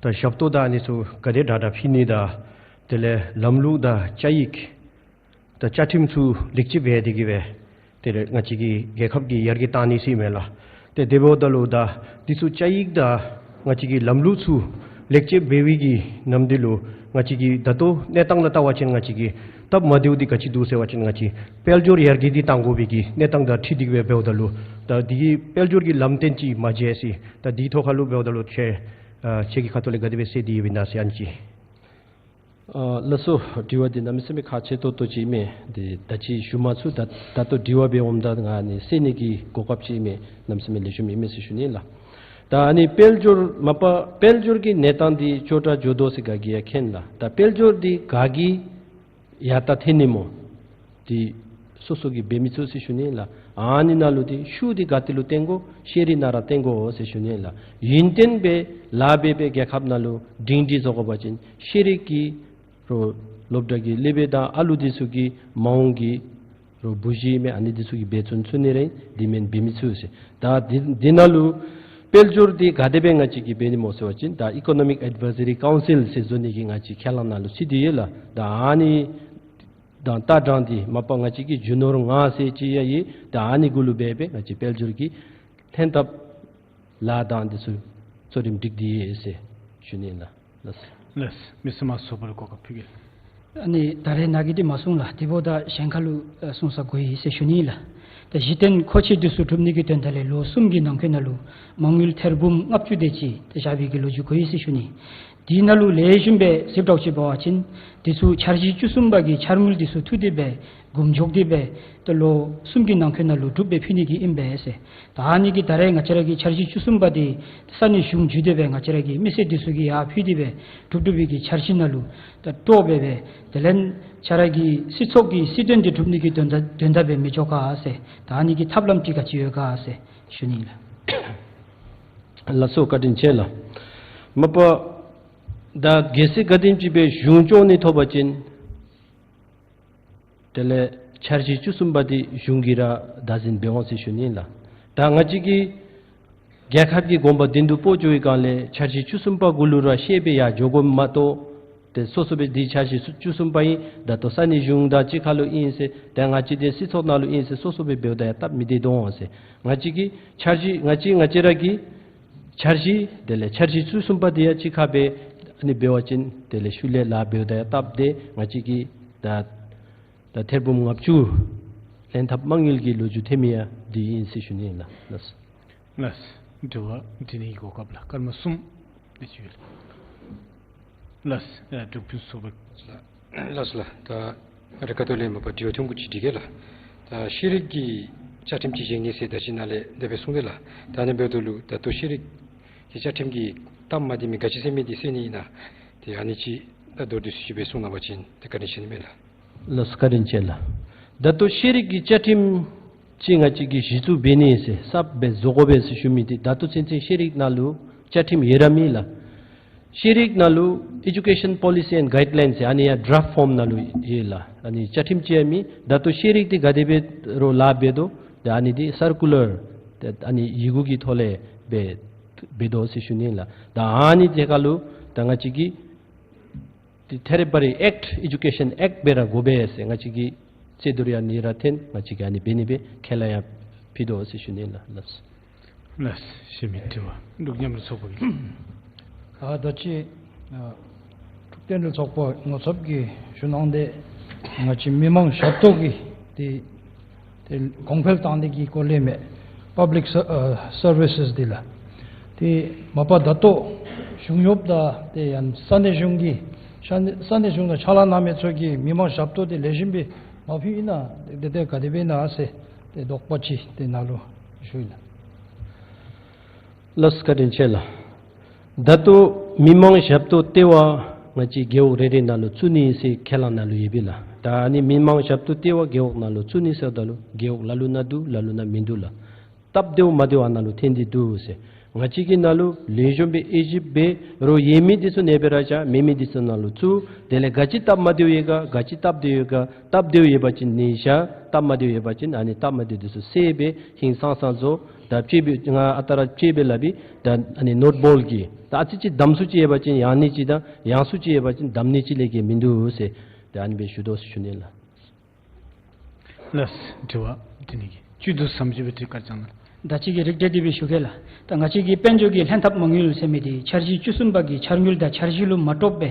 ད་ཞབས་ཏོག་དང་འདི་ཚུ་ག་དེ་དྲག་དྲག་ཕུལ་ནི་དང་དེ་ལས་ལམ་ལུགས་དང་བཅའ་ཡིག་ད་བཅའ་ཁྲིམས་ཚུ་ལེགས་བཅོས་འབད་དེ་གིས་སྦེ་དེ་ལས་ང་བཅས་ཀྱི་རྒྱལ་ཁབ་ཀྱི་ཡར་རྒྱས་བཏང་ནི་ཟེར་ཨིན་མས་ལགས། ཏེ་དེ་འབདཝ་ད་ལུ་ད་འདི་ཚུ་བཅའ་ཡིག་དང་ང་བཅས་ཀྱི་ལམ་ལུགས་ཚུ་ལེགས་བཅོས་འབད་བའི་གི་ནམ་དུས་ལུ་ང་བཅས་ཀྱི་ད་ལྟོ་གནས་སྟངས་ལུ་བལྟ་བ་ཅིན་ང་བཅས་ཀྱི་སྟབས་མ་བདེཝ་འདི་ག་ཅི་འདུག་ཟེར་བ་ཅིན་ང་བཅས་དཔལ་འབྱོར་ཡར་རྒྱས་འདི་གཏང་དགོ་པའི་གི་གནས་སྟངས་དང་འཁྲིལ་ཏེ་གིས་སྦེ་འབདཝ་ད་ལུ་ད་འདི་གི་དཔལ་འབྱོར་གྱི་ལམ་སྟོན་ཅིག་མ་མཇལ་ཟེར། ད་འདི་ཐོག་ཁར་ལུ་འབདཝ་ད་ལུ་ཁྱེད་ཨ་ཁྱེད་ཀྱི་ཁ་ཐུག་ལས་ག་དེ་སྦེ་གསལ་ཏེ་ཡོདཔ་ཨིན་ན་ཟེར་ཨ་ནི་ཅིག། ཨ་ལགས་སོ། དྲི་བ་འདི་གནམ་མེད་ས་མེད་ཁག་ཆེ་ཏོག་ཏོ་ཅིག་ཨིན་མས། འདི་ད་ཅི་ཞུ་མ་ཚུགས། ད་ད་ལྟོ་དྲི་བ་འབད་འོངམ་ད་ང་ཨ་ནི་སེལ་ནི་གི་གོ་སྐབས་ཅིག་ཨིན་མས། གནམ་མེད་ས་མེད་ལེགས་ཤོམ་ཨིན་མས་ཟེར་ཞུ་ནི་ལགས། ད་ཨ་ནི་དཔལ་འབྱོར་མ་པ་དཔལ་འབྱོར་གྱི་གནས་སྟངས་འདི་སྐྱོ་དྲགས་འགྱོ་དོ་ཟེར་ག་གིས་ཡང་མཁྱེན་ལགས། ད་དཔལ་འབྱོར་འདི་ག་གིས་ཡར་ད་འཐེན་ནི་སྨོ། འདི་ སོ་སོ་གིས་འབད་མི་ཚུགས་ཟེར་ཞུ་ནི་ལགས། ཨ་ནི་ནང་ལུ་ཏེ་ཤུགས་འདི་ག་ཏེ་ལུ་བཏོན་དགོ། ཤེས་རིག་ནང་ར་བཏོན་དགོ་ཟེར་ཞུ་ནི་ལགས། ཡུན་བརྟན་སྦེ་ལཱ་འབད་སྦེ་རྒྱལ་ཁབ་ནང་ལུ་སྒྲིང་སྒྲི་བཟོ་དགོ་པ་ཅིན་ཤེས་རིག་གི་རོགས་སློབ་གྲྭ་གི་སློབ་དཔོན་དང་ཨ་ལུ་འདི་ཚུ་གིས་མ་འོངས་ཀྱི་རོགས་བུ་གཞི་མས་ཨ་ནི་འདི་ཚུ་གིས་འབད་བརྩོན་ཚུགས་ནི་རེ་འདི་མེན་འབད་མི་ཚུགས་ཟེར། ད་འདི་འདི་ནང་ལུ་དཔལ་འབྱོར་འདི་ག་དེ་སྦེ་ང་བཅས་ཀྱིས་འབད་ནི་སྨོ་ཟེར་བ་ཅིན་ད་Economic Advisory Council ཟེར་བཟོ་ནི་གི་ང་བཅས་ཁས་བླངས་ནང་ལུ་ཚུད་དེ་ཡོད་ལགས། ད་ཨ་ནི་དང་ལྟ་སྟངས་འདི་མ་པ་ང་བཅས་ཀྱི་རྒྱུ་ནོར་ལྔ་ཟེར་ཅིག་ཡང་ཡོད། ད་ཨ་ནི་གུ་ལུ་འབད་སྦེ་ང་བཅས་དཔལ་འབྱོར་གྱི་ལྷན་ཐབས་ལཱ་དང་འདི་ཚུ་གཙོ་རིམ་སྒྲིག་སྟེ་ཡོད་ཟེར་ཞུ་ནི་ལགས། ལགས། ལགས། མི་སེར་མ་ཚོགས་པར་གོ་སྐབས་ཕུལ་གེ། ཨ་ནི་ད་རེས་ནཱ་གིས་འདི་མ་གསུངས་ལགས། དེ་འབདཝ་ད་གཞན་ཁ་ལུ་ཨ་གསུང་ས་དགོ་ཡི་ཟེར་ཞུ་ནི་ལགས། ད་གཞི་རྟེན་མཁོ་ཆས་འདི་ཚུ་སྒྲུབ་ནི་གི་དོན་དག་ལས་ལོ་གསུམ་གྱི་ནང་འཁོད་ནང་ལུ་མ་དངུལ་ཐེར་འབུམ་ལྔ་བཅུ་དེ་ཅིག་ཏེ་བཞག་པའི་གི་ལོ་རྒྱུས་གོ་ཡི་ཟེར་ཞུ་ནི། དེ་ནང་ལུ་ལེགས་ཤོམ་སྦེ་གཟིགས་དོ་ཅིག་འབད་བ་ཅིན་འདི་ཚུ་འཆར་གཞི་བཅུ་གསུམ་པ་གི་འཆར་དངུལ་འདི་ཚུ་བཏུབ་སྟེ་སྦེ་སྒོམ་འཇོག་སྟེ་སྦེ་ཏེ་ལོ་གསུམ་གྱི་ནང་འཁོད་ནང་ལུ་གྲུབ་སྦེ་ཕུལ་ནི་གི་ཨིན་པས་ཟེར། ད་ཨ་ནི་གི་ད་རེས་ང་བཅས་ར་གི་འཆར་གཞི་བཅུ་གསུམ་པ་འདི་ས་གནས་གཞུང་བརྒྱུད་དེ་སྦེ་ང་བཅས་ར་གི་མི་སེར་འདི་ཚུ་གིས་ཡར་ཕུལ་ཏེ་སྦེ་གྲུབ་གྲུབ་པའི་གི་འཆར་གཞི་ནང་ལུ་ད་སྤྲོ་སྦེ་སྦེ་དེ་ལས་ང་བཅས་ར་གི་སྤྱི་ཚོགས་ཀྱི་སྲིད་དོན་འདི་སྒྲུབ་ནི་གི་དོན་དག་དོན་དག་སྦེ་མི་འགྱོ་ག་ཟེར། ད་ཨ་ནི་གི་ཐབས་ལམ་ཅིག་ག་ཅི་ཡོད་ག་ཟེར་ཞུ་ནི་ལགས། ལགས་སོ། བཀའ་དྲིན་ཆེ་ལགས། མ་པ་ད་གལ་སྲིད་ག་དེམ་ཅིག་སྦེ་གཞུང་སྐྱོང་ནི་ཐོབ་པ་ཅིན་དེ་ལས་འཆར་གཞི་བཅུ་གསུམ་པ་འདི་གཞུང་གིས་ར་བདག་འཛིན་འབད་འོང་ཟེར་ཞུ་ནི་ལགས། ད་ང་བཅས་ཀྱིས་རྒྱལ་ཁབ་ཀྱི་དགོངས་པ་བདེན་དུ་སྤོ་འགྱོ་བའི་སྒང་ལས་འཆར་གཞི་བཅུ་གསུམ་པ་གུ་ལུ་ར་བཤད་སྦེ་ཡར་འགྱོ་དགོ་མ་གཏོགས་ཏེ་སོ་སོ་སྦེ་འདི་འཆར་གཞི་བཅུ་གསུམ་པ་ཨིན། ད་ལྟོ་ས་གནས་གཞུང་དང་གཅིག་ཁར་ལུ་ཨིན་ཟེར་ཏེ་ང་བཅས་འདི་སྤྱི་ཚོགས་ནང་ལུ་ཨིན་ཟེར་སོ་སོ་སྦེ་འབདཝ་ད་ཡང་སྟབས་མི་བདེ་དོ་འོང་ཟེར། ང་བཅས་ཀྱི་འཆར་གཞི་ང་བཅས་ང་བཅས་ར་གི་འཆར་གཞི་དེ་ལས་འཆར་གཞི་བཅུ་གསུམ་པ་འདི་ཡང་གཅིག་ཁར་སྦེ་ཨ་ནི་འབད་བ་ཅིན་དེ་ལས་ཤུལ་ལས་ལཱ་འབདཝ་ད་ཡང་སྟབས་བདེ། ང་བཅས་ཀྱིས་ད་ད་ཐེར་འབུམ་ལྔ་བཅུ་ལྷན་ཐབས་མ་དངུལ་གྱི་ལོ་རྒྱུས་ཐོན་མི་ཡང་འདི་ཨིན་ཟེར་ཞུ་ནི་ལགས། ལགས། ལགས། དྲི་བ་དྲི་ནི་གི་གོ་སྐབས་ལགས། སྐར་མ་གསུམ་དེ་ཅིག་ཡོད་ལགས། ལགས། ཨ་འབྲུག་ཕུན་ཚོགས་པ་ལགས། ལགས་སོ་ལགས། ད་རེས་ཁ་ཐུག་ལས་མ་པ་དྲི་བ་ཐུང་ཀུ་ཅིག་དྲི་གེ་ལགས། ད་ཤེས་རིག་གི་བཅའ་ཁྲིམས་ཅིག་བཞེངས་ནི་ཟེར་ད་ཅི་ནཱ་ལས་དེ་སྦེ་གསུངས་ཏེ་ལགས། ད་ཨ་ནི་འབདཝ་ད་ལུ་ད་ལྟོ་ཤེས་རིག་གི་བཅའ་ཁྲིམས་ཀྱི་སྟབས་མ་བདེ་མི་ག་ཅི་ཟེར་མི་འདི་ཟེར་ནི་ཨིན་ན། ཏེ་ཨ་ནི་ཅིག་ད་མདོར་བསྡུས་ཅིག་སྦེ་གསུང་གནང་བ་ཅིན་ཏེ་བཀའ་དྲིན་ཆེ་ནི་མས་ལགས། ལགས་སོ། བཀའ་དྲིན་ཆེ་ལགས། ད་ལྟོ་ཤེས་རིག་གི་བཅའ་ཁྲིམས་ཅིག་ང་བཅས་ཀྱིས་གཞི་བཙུགས་འབད་ནི་ཟེར་གསརཔ་སྦེ་བཟོ་དགོ་པས་ཟེར་ཞུ་མི་འདི་ད་ལྟོ་ཚུན་ཚོད་ཤེས་རིག་ནང་ལུ་བཅའ་ཁྲིམས་ཡོད་ར་མེད་ལགས། ཤེས་རིག་ནང་ལུ་Education Policy and Guidelines ཟེར་ཨ་ནི་ཡང་ཌ་རཕཊ་ཕོམ་ནང་ལུ་ཡོད་ལགས། ཨ་ནི་བཅའ་ཁྲིམས་ཅིག་ཡང་མེད། ད་ལྟོ་ཤེས་རིག་འདི་ག་དེ་སྦེ་རོགས་ལཱ་འབད་དོ། ད་ཨ་ནི་འདི་སར་ཀུ་ལར་ད་ཨ་ནི་ཡི་གུ་གི་ཐོག་ལས་འབད་འབད་དོ་ཟེར་ཞུ་ནི་ལགས། ད་ཨ་ནི་དེ་ཁར་ལུ་ད་ང་བཅས་ཀྱིས་ཏེ་ཐེ་རེ་བ་རེ་ཨེཀཊ་ཨེ་ཌུ་ཀེ་ཤཱན་ཨེཀཊ་འབད་ར་དགོ་པས་ཟེར་ང་བཅས་ཀྱིས་རྩོད་བསྡུར་ཡང་ནི་ར་འཐོན། ང་བཅས་ཀྱིས་ཨ་ནི་འབད་ནི་སྦེ་ཁས་ལེན་ཡང་ཕུལ་དོ་ཟེར་ཞུ་ནི་ལགས། ལགས། ལགས། གཞན་མི་དྲི་བ། འབྲུག་མཉམ་རུབ་ཚོགས་པ་གི། ཨ་ད་ཅི་ཨ་འབྲུག་མཉམ་རུབ་ཚོགས་པ་ངོ་ཚབ་ཀྱིས་ཞུ་གནང་སྟེ་ང་བཅས་མི་མང་ཞབས་ཏོག་གི་ཏེ་ཏེ་གོང་འཕེལ་བཏང་ནི་གི་སྐོར་ལས་མས། པབ་ལིཀ་སར་ཨ་སར་བི་སིས་འདི་ལགས། ཏེ་མ་པ་ད་ལྟོ་གཞུང་གཡོགཔ་དང་ཏེ་ཡང་ས་གནས་གཞུང་གི་ས་གནས་ས་གནས་གཞུང་དང་ཕྱག་ལཱ་གནང་མི་ཚུ་གིས་མི་མང་ཞབས་ཏོག་འདི་ལེགས་ཤོམ་སྦེ་མ་ཕུལ་ཨིན་ན་ཏེ་ཏེ་ག་དེ་སྦེ་ཨིན་ན་ཟེར་ཏེ་དོགས་པ་ཅིག་ཏེ་ནཱ་ལུ་ཞུ་ཡི་ལགས། ལགས་སོ། བཀའ་དྲིན་ཆེ་ལགས། ད་ལྟོ་མི་མང་ཞབས་ཏོག་ལྟེ་བ་ང་བཅས་རྒེད་འོག་རེ་རེ་ནང་ལུ་བཙུགས་ནི་ཟེར་ཁས་བླངས་ནང་ལུ་ཡོད་པས་ལགས། ད་ཨ་ནི་མི་མང་ཞབས་ཏོག་ལྟེ་བ་རྒེད་འོག་ནང་ལུ་བཙུགས་ནི་ཟེརཝ་ད་ལུ་རྒེད་འོག་ལ་ལུ་ནང་འདུག་ལ་ལུ་ནང་མིན་འདུག་ལགས། སྟབས་བདེཝ་མ་བདེཝ་ཨ་ནཱ་ལུ་ཐོན་ཏེ་འདུག་ཟེར། ང་བཅས་ཀྱི་ནང་ལུ་ལེགས་ཤོམ་སྦེ་དབྱེ་ཞིབ་འབད་རོགས། ཡོད་མི་འདི་ཚུ་ཨ་ནེ་སྦེ་ར་བཞག། མེད་མི་འདི་ཚུ་ནང་ལུ་བཙུགས། དེ་ལས་ག་ཅི་སྟབས་མ་བདེཝ་ཡོད་ག་ག་ཅི་སྟབས་བདེཝ་ཡོད་ག། སྟབས་བདེཝ་ཡོད་པ་ཅིན་ཨ་ནི་བཞག། སྟབས་མ་བདེཝ་ཡོད་པ་ཅིན་ཨ་ནི་སྟབས་མ་བདེཝ་འདི་ཚུ་སེལ་སྦེ་ཧིང་སངས་ས་བཟོ། ད་དཔྱེ་འབད་ང་ཨ་རྟག་ར་དཔྱེ་འབད་སླབ་ཨིན། ད་ཨ་ནི་ནོཊ་བཱོལ་གྱི་ད་ཨ་ཙི་ཅིག་འདམ་སུ་ཅིག་ཡོད་པ་ཅིན་ཡང་ནི་ཅིག་དང་ཡང་སུ་ཅིག་ཡོད་པ་ཅིན་འདམ་ནི་ཅིག་ལས་བརྒལ་མིན་འདུག་ཟེར། ད་ཨ་ནི་སྦེ་ཞུ་དོ་ཟེར་ཞུ་ནི་ལགས། ལགས། དྲི་བ་དྲི་ནི་གི་བཅུད་དུ་ཟམ་ཅིག་སྦེ་དྲི་བཀའ་དྲིན་བསྐྱང་གནང་། ད་ཅི་གི་རིགས་འགྲེ་འདི་སྦེ་ཞུ་གེ་ལགས། ད་ང་བཅས་ཀྱི་དཔལ་འབྱོར་གྱི་ལྷན་ཐབས་མ་དངུལ་ཟེར་མི་འདི་འཆར་གཞི་བཅུ་གསུམ་པ་གི་འཆར་དངུལ་དང་འཆར་གཞི་ལུ་མ་འདྲཝ་སྦེ་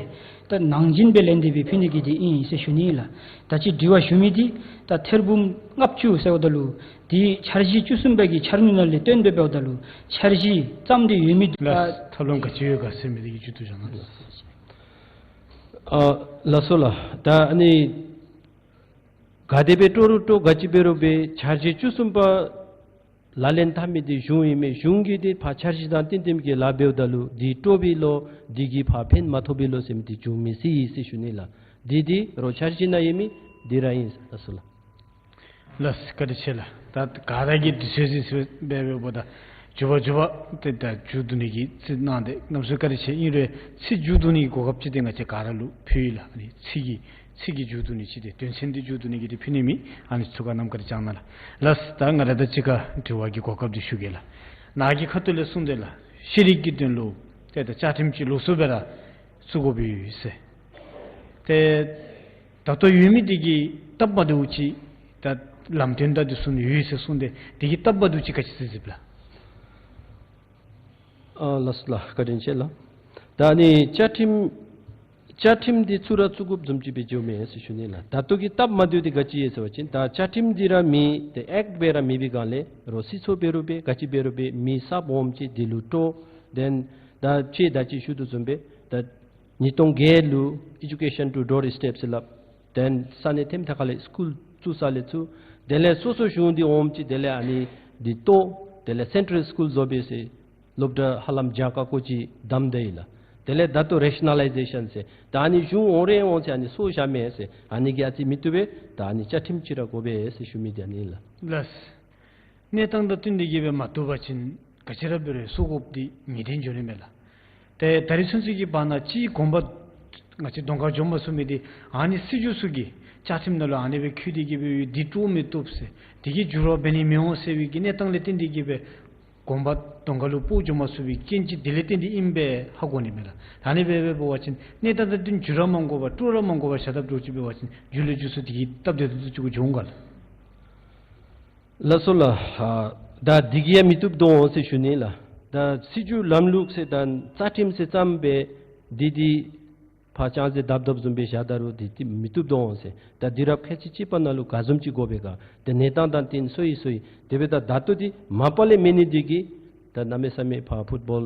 ད་ནང་བཞིན་སྦེ་ལེན་ཏེ་སྦེ་ཕུལ་ནི་གི་འདི་ཨིན་ཟེར་ཞུ་ནི་ལགས། ད་ཅི་དྲི་བ་ཞུ་མི་འདི་ད་ཐེར་འབུམ་ལྔ་བཅུ་ཟེརཝ་ད་ལུ་འདི་འཆར་གཞི་བཅུ་གསུམ་པ་གི་འཆར་དངུལ་ནང་ལས་བཏོན་ཏེ་འབདཝ་ད་ལུ་འཆར་གཞི་བརྩམས་ཏེ་ཡོད་མི་འདི་ལགས། ད་ཐབས་ལམ་ག་ཅི་ཡོད་ག་ཟེར་མི་འདི་གི་བཅུད་དུ་བཞག་གནང་། ཨ་ལགས་སོ་ལགས། ད་ཨ་ནི་ག་དེ་སྦེ་སྤྲོ་རུང་སྤྲོ་ག་ཅི་འབད་རུང་འབད་འཆར་གཞི་བཅུ་གསུམ་པ་ལག་ལེན་འཐབ་མི་འདི་གཞུང་ཨིན་མས། གཞུང་གིས་འདི་ཕར་འཆར་གཞི་དང་བསྟུན་བསྟུན་གྱི་ལཱ་འབདཝ་ད་ལུ་འདི་སྤྲོ་བས་ལོ་འདི་གིས་ཕར་ཕན་མ་ཐོགས་པས་ལོ་ཟེར་མི་འདི་འབྱུང་མི་སྲིད་ཟེར་ཞུ་ནི་ལགས། འདི་འདི་རོགས་འཆར་གཞི་ནང་ཡོད་མི་འདི་ར་ཨིན་ལགས་སོ་ལགས། ལགས་སོ། བཀའ་དྲིན་ཆེ་ལགས། ད་ག་ར་གིས་དུས་ཚོད་ཟིན་སོང་སྦེ་འབདཝ་ད་མཇུག་མཇུག་ཏེ་ད་མཇུག་བསྡུ་ནི་གི་ཚིག་གནང་སྟེ་གནམ་མེད་ས་མེད་བཀའ་དྲིན་ཆེ། ཨིན་རུང་ཚིག་མཇུག་བསྡུ་ནི་གི་གོ་སྐབས་ཅིག་དེ་ང་བཅས་ག་ར་ལུ་ཕུལ་ཡི་ལགས། ཨ་ནི་ཚིག་གི་ཚིག་གི་མཇུག་བསྡུ་ནི་ཅིག་དེ་དོན་ཚན་དེ་མཇུག་བསྡུ་ནི་གི་དེ་ཕུལ་ནི་མེད། ཨ་ནི་ཚུ་ག་ནམ་མཁའ་ར་བྱང་གནང་ལགས། ལགས་སོ། ད་ང་ར་དང་གཅིག་ཁར་དྲི་བ་གི་གོ་སྐབས་དེ་ཞུ་གེ་ལགས། ནཱ་གི་ཁ་ཐུག་ལས་གསུངས་ཏེ་ལགས། ཤེས་རིག་གི་དོན་ལུ་ཏེ་ད་བཅའ་ཁྲིམས་ཅིག་ལོགས་སུ་སྦེ་ར་བཙུགས་དགོཔ་ཡོད་ཟེར། ཏེ་ད་ལྟོ་ཡོད་མི་དེ་གིས་སྟབས་མ་བདེཝ་ཅིག་ད་ལམ་སྟོན་དང་དེ་ཚུ་ནང་ཡོད་ཟེར་གསུངས་ཏེ་དེ་གིས་སྟབས་མ་བདེཝ་ཅིག་ག་ཅི་ཟེར་གཟིགསཔ་ལགས། ཨ་ལགས་སོ་ལགས། བཀའ་དྲིན་ཆེ་ལགས། ད་ཨ་ནི་བཅའ་ཁྲིམས་བཅའ་ཁྲིམས་འདི་བཙུགས་ར་བཙུགས་དགོཔ་བཟུམ་ཅིག་སྦེ་འགྱོཝ་མས་ཟེར་ཞུ་ནི་ལགས། ད་ལྟོ་གི་སྟབས་མ་བདེཝ་འདི་ག་ཅི་ཡོད་ཟེར་བ་ཅིན་ད་བཅའ་ཁྲིམས་འདི་ར་མེད། ཏེ་ཨེཀཊ་སྦེ་ར་མེད་པའི་སྒང་ལས་རོགས་སྲིད་ཚོགས་འབད་རུང་འབད་ག་ཅི་འབད་རུང་འབད་མི་གསརཔ་འོངམ་ཅིག་དེ་ལུ་སྤྲོ། དེན་ད་ཅི་ད་ཅི་ཞུ་དོ་བཟུམ་སྦེ་ད་ཉིས་སྟོང་བརྒྱད་ལུ་Education to Doorstep ཟེར་སླབ། དེན་ས་གནས་ཐེམ་ཐ་ཁ་ལས་སི་ཀུལ་བཙུགས་ས་ལས་ཚུར་དེ་ལས་སོ་སོ་གཞུང་འདི་འོངམ་ཅིག་དེ་ལས་ཨ་ནི་འདི་བཏོག། དེ་ལས་སེན་ཊལ་སི་ཀུལ་བཟོ་སྦེ་ཟེར་སློབ་གྲྭ་ཧ་ལམ་བརྒྱ་ཀ་ཀོ་ཅིག་བསྡམས་ད་ཡི་ལགས། དེ་ལས་ད་ལྟོ་རེ་ཤ་ན་ལའི་ཟེ་ཤཱན་ཟེར་ད་ཨ་ནི་གཞུང་འོང་རུང་འོང་ཟེར་ཨ་ནི་སོར་བཞག་མས་ཟེར། ཨ་ནི་གིས་ཨ་ཙི་མི་བཏུབ་པས། ད་ཨ་ནི་བཅའ་ཁྲིམས་ཅིག་ར་དགོ་པས་ཟེར་ཞུ་མི་འདི་ཨ་ནི་ལགས། ལགས། གནས་སྟངས་དང་བསྟུན་ཏེ་གི་སྦེ་མ་བཏུབ་པ་ཅིན་ག་ཅི་ར་འབད་རུང་སོར་དགོཔ་འདི་ངེས་གཏན་འགྱོ་ནི་མས་ལགས། ཏེ་ད་རིས་ཚུན་ཚོད་ཀྱི་བར་ན་ཅིག་གོམ་པ་ང་བཅས་གདོང་ཁར་འགྱོ་མ་ཚུགས་མི་འདི་ཨ་ནི་སྲིད་བྱུས་ཚུ་གིས་བཅའ་ཁྲིམས་ནང་ལུ་ཨ་ནི་སྦེ་བཀོད་དེ་གི་སྦེ་ཡོད། འདི་དཀྲོག་མི་བཏུབ་ཟེར་དེ་གིས་འགྱུར་བ་འབད་ནི་མི་འོང་ཟེར་བའི་གི་གནས་སྟངས་ལས་བརྟེན་ཏེ་གི་སྦེ་གོམ་པ་གདོང་ཁ་ལུ་སྤོ་འགྱོ་མ་ཚུགས་པའི་རྐྱེན་ཅིག་དེ་ལས་བརྟེན་ཏེ་ཨིན་པས་ཧ་གོ་ནི་མས་ལགས། ད་ཨ་ནི་སྦེ་འབད་བ་ཅིན་གནས་སྟངས་དང་བསྟུན་འགྱུར་ར་མ་དགོ་པར་སྤྲོ་ར་མ་དགོ་པར་བཞག་དཔ་འདྲཝ་ཅིག་འབད་བ་ཅིན་མཇུག་ལས་མཇུག་སུ་དེ་གིས་སྟབས་བདེ་ཏོག་ཏོ་ཅིག་གུ་འགྱོ་འོང་ག་ལགས། ལགས་སོ་ལགས། ཨ་ད་འདི་གིས་ཡང་མི་བཏུབ་དོ་འོང་ཟེར་ཞུ་ནི་ལགས། ད་སྲིད་བྱུས་ལམ་ལུགས་ཟེར་ད་རྩ་ཁྲིམས་ཟེར་ཙམ་སྦེ་འདི་འདི་ཕར་ཅང་ཟེར་བརྡབ་བརྡབ་བཟུམ་སྦེ་བཞག་ད་རུང་འདི་འདི་མི་བཏུབ་དོ་འོང་ཟེར། ད་འདི་རབས་ཁལ་གཅིག་གཅིག་པ་ནང་ལུ་ག་བཟུམ་ཅིག་དགོ་པས་ག། ཏེ་གནས་སྟངས་དང་བསྟུན་སོ་ཡི་སོ་ཡི། དེ་འབདཝ་ད་ད་ལྟོ་འདི་མ་པ་ལས་མེད་ནི་འདི་གིས་ད་གནམ་མེད་ས་མེད་ཕར་ཕུཊ་བཱོལ་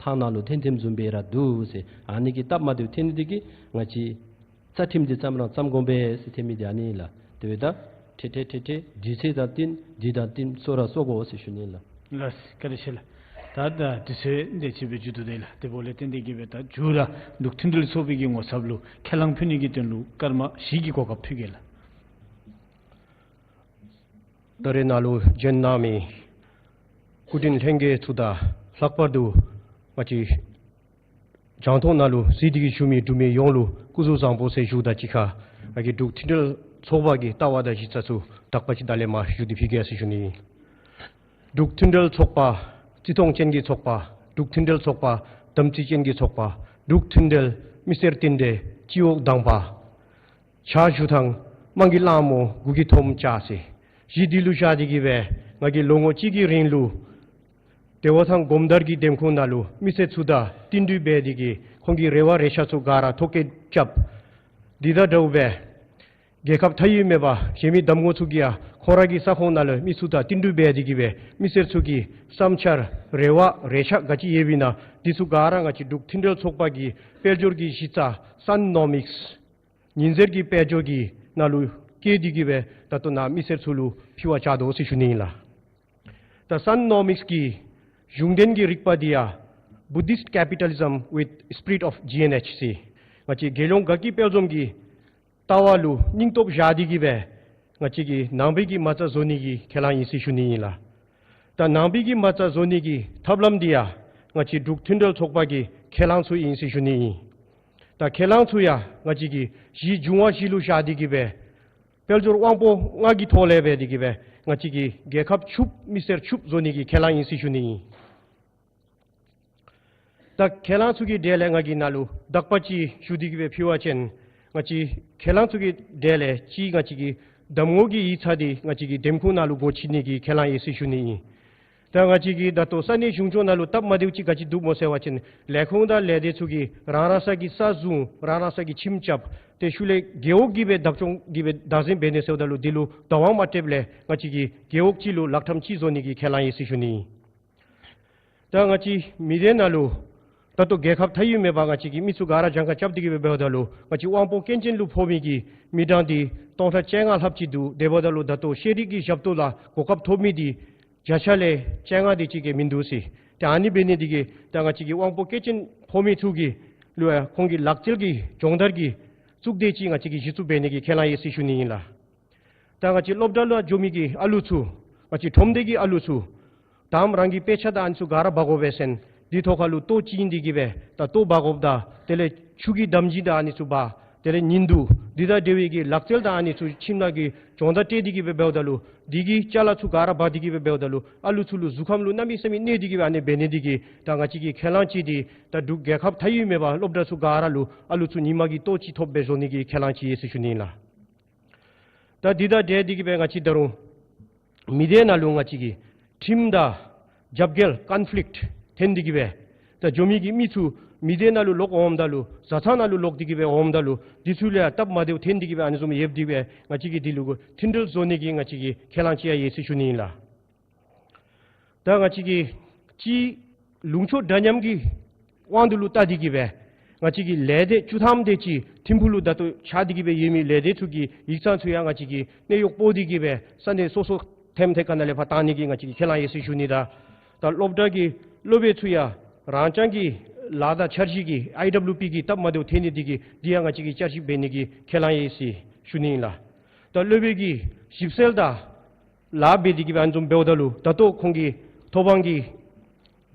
ཐང་ནང་ལུ་འཐོན་འཐོནམ་བཟུམ་སྦེ་ར་འདུག་ཟེར། ཨ་ནི་གིས་སྟབས་མ་བདེཝ་ཐོན་ནི་འདི་གིས་ང་བཅས་རྩ་ཁྲིམས་འདི་བརྩམ་རང་བརྩམ་དགོ་པས་ཟེར་ཐོན་མི་འདི་ཨ་ནི་ལགས། དེ་འབདཝ་ད་ཏེ་ཏེ་ཏེ་ཏེ་དུས་ཚོད་དང་བསྟུན་འདི་དང་བསྟུན་སོར་ར་སོར་དགོ་ཟེར་ཞུ་ནི་ལགས། ལགས་སོ། བཀའ་དྲིན་ཆེ་ལགས། ད་ད་དུས་ཚོད་འདི་ཅིག་སྦེ་མཇུག་བསྡུ་ད་ཡི་ལགས། དེ་འབདཝ་ལས་བརྟེན་ཏེ་གི་སྦེ་ད་མཇུག་ར་འབྲུག་མཐུན་སྒྲིལ་ཚོགས་པའི་གི་ངོ་ཚབ་ལུ་ཁས་བླངས་ཕུལ་ནི་གི་དོན་ལུ་སྐར་མ་བཞི་གི་གོ་སྐབས་ཕུལ་གེ་ལགས། ད་རེས་ནཱ་ལུ་བྱོན་གནང་མི་སྐུ་མགྲོན་ལྷན་རྒྱས་ཚུ་དང་ལྷག་པར་དུ་ང་བཅས་རྒྱང་མཐོང་ནང་ལུ་གཟིགས་ཏེ་གི་བཞུགས་མི་འབྲུག་མི་ཡོངས་ལུ་སྐུ་གཟུགས་བཟང་པོ་ཟེར་ཞུཝ་དང་གཅིག་ཁར་ང་གིས་འབྲུག་མཐུན་སྒྲིལ་ཚོགས་པ་གི་ལྟ་བ་དང་གཞི་རྩ་ཚུ་དག་པ་ཅིག་ད་ལས་མར་ཞུ་སྟེ་ཕུལ་གེ་ཟེར་ཞུ་ནི་ཨིན། འབྲུག་མཐུན་སྒྲིལ་ཚོགས་པ་བརྩི་མཐོང་ཅན་གྱི་ཚོགས་པ། འབྲུག་མཐུན་སྒྲིལ་ཚོགས་པ་དམ་ཚིག་ཅན་གྱི་ཚོགས་པ། འབྲུག་མཐུན་སྒྲིལ་མི་སེར་བསྟུན་གྲོས་སྤྱི་འོག་དང་པ། ཕྱག་ཞུ་ཐངས་དམངས་ཀྱི་གླང་མོ་འགོ་གི་ཐོམ་ཅིག་ཟེར་གཞི་འདི་ལུ་བཞག་སྟེ་གི་སྦེ་ང་གིས་ལོ་ངོ་གཅིག་གི་རིང་ལུ་བདེ་བ་ཐང་སྒོམ་དར་གྱི་འདེམས་ཁོངས་ནང་ལུ་མི་སེར་ཚུ་དང་བསྟུན་གྲོས་འབད་དེ་གི་ཁོང་གི་རེ་བ་རེ་ཆ་ཚུ་ག་ར་ཐོ་བཀོད་རྐྱབ། འདི་དང་འདྲཝ་སྦེ་རྒྱལ་ཁབ་མཐའ་དབུས་མེད་པ་གཞན་མི་གདམ་ངོ་ཚུ་གིས་ཡང་ཁོང་ར་གི་ས་ཁོངས་ནང་ལུ་མི་ཚུ་དང་བསྟུན་གྲོས་འབད་དེ་གི་སྦེ་མི་སེར་ཚུ་གི་བསམ་འཆར་རེ་བ་རེ་ཆ་ག་ཅི་ཡོདཔ་ཨིན་ན་འདི་ཚུ་ག་ར་ང་བཅས་འབྲུག་མཐུན་སྒྲིལ་ཚོགས་པ་གི་དཔལ་འབྱོར་གྱི་གཞི་རྩ་སན་ནོ་མིགསི་ཉི་ཟེར་གྱི་དཔལ་འབྱོར་གྱི་ནང་ལུ་བཀལ་ཏེ་གི་སྦེ་ད་ལྟོ་ནཱ་མི་སེར་ཚུ་ལུ་ཕུལ་བར་བྱ་དོ་ཟེར་ཞུ་ནི་ཨིན་ལགས། ད་སན་ནོ་མིགསི་གི་གཞུང་དོན་གྱི་རིག་པ་འདི་ཡང་Buddhist capitalism with spirit of G N H ཟེར་ང་བཅས་རྒྱལ་ཡོངས་དགའ་སྐྱིད་དཔལ་འཛོམས་ཀྱི་ལྟ་བ་ལུ་སྙིང་སྟོབས་བཞག་སྟེ་གི་སྦེ་ང་བཅས་ཀྱིས་ནང་པའི་གི་མ་རྩ་བཟོ་ནི་གི་ཁས་བླངས་ཨིན་ཟེར་ཞུ་ནི་ཨིན་ལགས། ད་ནང་པའི་གི་མ་རྩ་བཟོ་ནི་གི་ཐབས་ལམ་འདི་ཡང་ང་བཅས་འབྲུག་མཐུན་སྒྲིལ་ཚོགས་པ་གི་ཁས་བླངས་ཚུ་ཨིན་ཟེར་ཞུ་ནི་ཨིན། ད་ཁས་བླངས་ཚུ་ཡང་ང་བཅས་ཀྱིས་གཞི་འབྱུང་བ་གཞི་ལུ་བཞག་སྟེ་གི་སྦེ་དཔལ་འབྱོར་དབང་པོ་ལྔ་གི་ཐོག་ལས་འབད་དེ་གི་སྦེ་ང་བཅས་ཀྱིས་རྒྱལ་ཁབ་ཕྱུགཔོ་མི་སེར་ཕྱུགཔོ་བཟོ་ནི་གི་ཁས་བླངས་ཨིན་ཟེར་ཞུ་ནི་ཨིན། ད་ཁས་བླངས་ཚུ་གི་གྲས་ལས་ང་གིས་ནཱ་ལུ་དག་པ་ཅིག་ཞུ་སྟེ་གི་སྦེ་ཕུལ་བ་ཅིན་ང་བཅས་ཁས་བླངས་ཚུ་གི་གྲས་ལས་གཅིག་ང་བཅས་ཀྱི་གདམ་ངོ་གི་ཡིག་ཚང་འདི་ང་བཅས་ཀྱི་འདེམས་ཁོངས་ནང་ལུ་སྒོ་ཕྱེ་ནི་གི་ཁས་བླངས་ཨིན་ཟེར་ཞུ་ནི་ཨིན། ད་ང་བཅས་ཀྱི་ད་ལྟོ་ས་གནས་གཞུང་སྐྱོང་ནང་ལུ་སྟབས་མ་བདེཝ་ཅིག་ག་ཅི་འདུག་སྨོ་ཟེར་བ་ཅིན་ལས་ཁུངས་དང་ལས་སྡེ་ཚུ་གིས་རང་རང་སོ་གི་ས་བཟུང་རང་རང་སོ་གི་ཁྱིམ་རྐྱབ་སྟེ་ཤུལ་ལས་རྒེད་འོག་གི་སྦེ་བདག་སྐྱོང་གི་སྦེ་བདག་འཛིན་འབད་ནི་ཟེརཝ་ད་ལུ་འདི་ལུ་བདག་དབང་མ་སྤྲོདཔ་ལས་ང་བཅས་ཀྱིས་རྒེད་འོག་གཅིག་ལུ་ལག་ཁྲམ་ཅིག་བཟོ་ནི་གི་ཁས་བླངས་ཨིན་ཟེར་ཞུ་ནི་ཨིན། ད་ང་བཅས་མི་སྡེ་ནང་ལུ་ད་ལྟོ་རྒྱལ་ཁབ་མཐའ་དབུས་མེད་པར་ང་བཅས་ཀྱི་མི་ཚུ་ག་ར་གྱངས་ཁ་རྐྱབ་སྟེ་གི་སྦེ་འབདཝ་ད་ལུ་ང་བཅས་དབང་པོ་སྐྱོན་ཅན་ལུ་ཕོག་མི་གི་མི་གྲངས་འདི་སྟོང་ཕྲག་བཅོ་ལྔ་ལྷགཔ་ཅིག་འདུག། དེ་འབདཝ་ད་ལུ་ད་ལྟོ་ཤེས་རིག་གི་ཞབས་ཏོག་ལུ་གོ་སྐབས་ཐོབ་མི་འདི་བརྒྱ་ཆ་ལས་བཅོ་ལྔ་དེ་ཅིག་གིས་མིན་འདུག་ཟེར། ཏེ་ཨ་ནི་འབད་ནི་འདི་གིས་ད་ང་བཅས་ཀྱི་དབང་པོ་སྐྱོན་ཅན་ཕོག་མི་ཚུ་གི་ལུ་ཡང་ཁོང་གི་ལག་རྩལ་གྱི་སྦྱོང་བརྡར་གྱི་གཙུག་སྡེ་ཅིག་ང་བཅས་ཀྱིས་གཞི་བཙུགས་འབད་ནི་གི་ཁས་བླངས་ཨིན་ཟེར་ཞུ་ནི་ཨིན་ལགས། ད་ང་བཅས་སློབ་གྲྭ་ལུ་འགྱོ་མི་གི་ཨ་ལུ་ཚུ་ང་བཅས་ཁྲོམ་སྡེ་གི་ཨ་ལུ་ཚུ་དང་རང་གི་དཔེ་ཆ་དང་ཨ་ནི་ཚུ་ག་ར་འབག་དགོ་པས་ཟེར་ན་འདི་ཐོག་ཁ་ལུ་ལྟོ་བྱིན་ཏེ་གི་སྦེ་ད་ལྟོ་འབག་དགོཔ་ད་དེ་ལས་ཆུ་གི་འདམ་སྦྱིས་དང་ཨ་ནི་ཚུ་འབག། དེ་ལས་ཉིང་རྡུང་འདི་དང་འབྲེལ་བའི་གི་ལག་རྩལ་དང་ཨ་ནི་ཚུ་ཁྱིམ་ནང་གི་སྦྱོང་བརྡར་སྤྲོད་དེ་གི་སྦེ་འབདཝ་ད་ལུ་འདི་གི་ཅ་ལ་ཚུ་ག་ར་འབག་སྟེ་གི་སྦེ་འབདཝ་ད་ལུ་ཨ་ལུ་ཚུ་ལུ་གཟུགས་ཁམས་ལུ་གནམ་མེད་ས་མེད་གནོད་དེ་གི་སྦེ་ཨ་ནི་འབད་ནི་འདི་གིས་ད་ང་བཅས་ཀྱིས་ཁས་བླངས་ཅིག་འདི་ད་འབྲུག་རྒྱལ་ཁབ་མཐའ་དབུས་མེད་པར་སློབ་གྲྭ་ཚུ་ག་ར་ལུ་ཨ་ལུ་ཚུ་ཉིན་མ་གི་ལྟོ་ཅིག་ཐོབ་སྦེ་བཟོ་ནི་གི་ཁས་བླངས་ཅིག་ཡོད་ཟེར་ཞུ་ནི་ཨིན་ལགས། ད་འདི་དང་འབྲེལ་ཏེ་གི་སྦེ་ང་བཅས་ད་རུང་མི་སྡེ་ནང་ལུ་ང་བཅས་ཀྱི་ཁྲིམས་དང་རྒྱབ་འགལ་ཀོན་ཕི་ལིཀཊ་འཐོན་ཏེ་གི་སྦེ་ད་འགྱོ་མི་གི་མི་ཚུ་མི་སྡེ་ནང་ལུ་ལོག་འོངམ་ད་ལུ་བཟའ་ཚང་ནང་ལུ་ལོག་སྟེ་གི་སྦེ་འོངམ་ད་ལུ་འདི་ཚུ་ལུ་ཡང་སྟབས་མ་བདེཝ་འཐོན་ཏེ་གི་སྦེ་ཨ་ནི་བཟུམ་ཡོདཔ་འདི་སྦེ་ང་བཅས་ཀྱིས་འདི་ལུ་མཐུན་སྒྲིལ་བཟོ་ནི་གི་ང་བཅས་ཀྱི་ཁས་བླངས་ཅིག་ཡང་ཡོད་ཟེར་ཞུ་ནི་ཨིན་ལགས། ད་ང་བཅས་ཀྱིས་སྤྱིར་ལུང་ཕྱོགས་འདྲ་མཉམ་གྱི་དབང་དུ་ལུ་བལྟ་སྟེ་གི་སྦེ་ང་བཅས་ཀྱི་ལས་སྡེ་བཅུ་ཐམ་དེ་ཅིག་ཐིམ་ཕུག་ལུ་ད་ལྟོ་ཆགས་ཏེ་གི་སྦེ་ཡོད་མི་ལས་སྡེ་ཚུ་གི་ཡིག་ཚང་ཚུ་ཡང་ང་བཅས་ཀྱིས་གནས་དབྱུང་འབད་དེ་གི་སྦེ་ས་གནས་སོ་སོ་ཐེམ་ཐེ་ཀ་ནང་ལས་ཕར་བཏང་ནི་གི་ང་བཅས་ཀྱིས་ཁས་བླངས་ཡོད་ཟེར་ཞུ་ནི། ད་ད་སློབ་གྲྭ་གི་སློབ་དཔོན་ཚུ་ཡང་རང་རྐྱང་གི་ལཱ་དང་འཆར་གཞི་གིས་ཨའི་ཌབ་ལུ་པི་གི་སྟབས་མ་བདེཝ་འཐོན་ནི་འདི་གིས་འདི་ཡང་ང་བཅས་ཀྱིས་བསྐྱར་ཞིབ་འབད་ནི་གི་ཁས་བླངས་ཡོད་ཟེར་ཞུ་ནི་ཨིན་ལགས། ད་སློབ་དཔོན་གྱིས་ཞིབ་འཚོལ་དང་ལཱ་འབད་དེ་གི་སྦེ་ཨ་ནི་བཟུམ་འབདཝ་ད་ལུ་ད་ལྟོ་ཁོང་གི་ཐོབ་དབང་གི་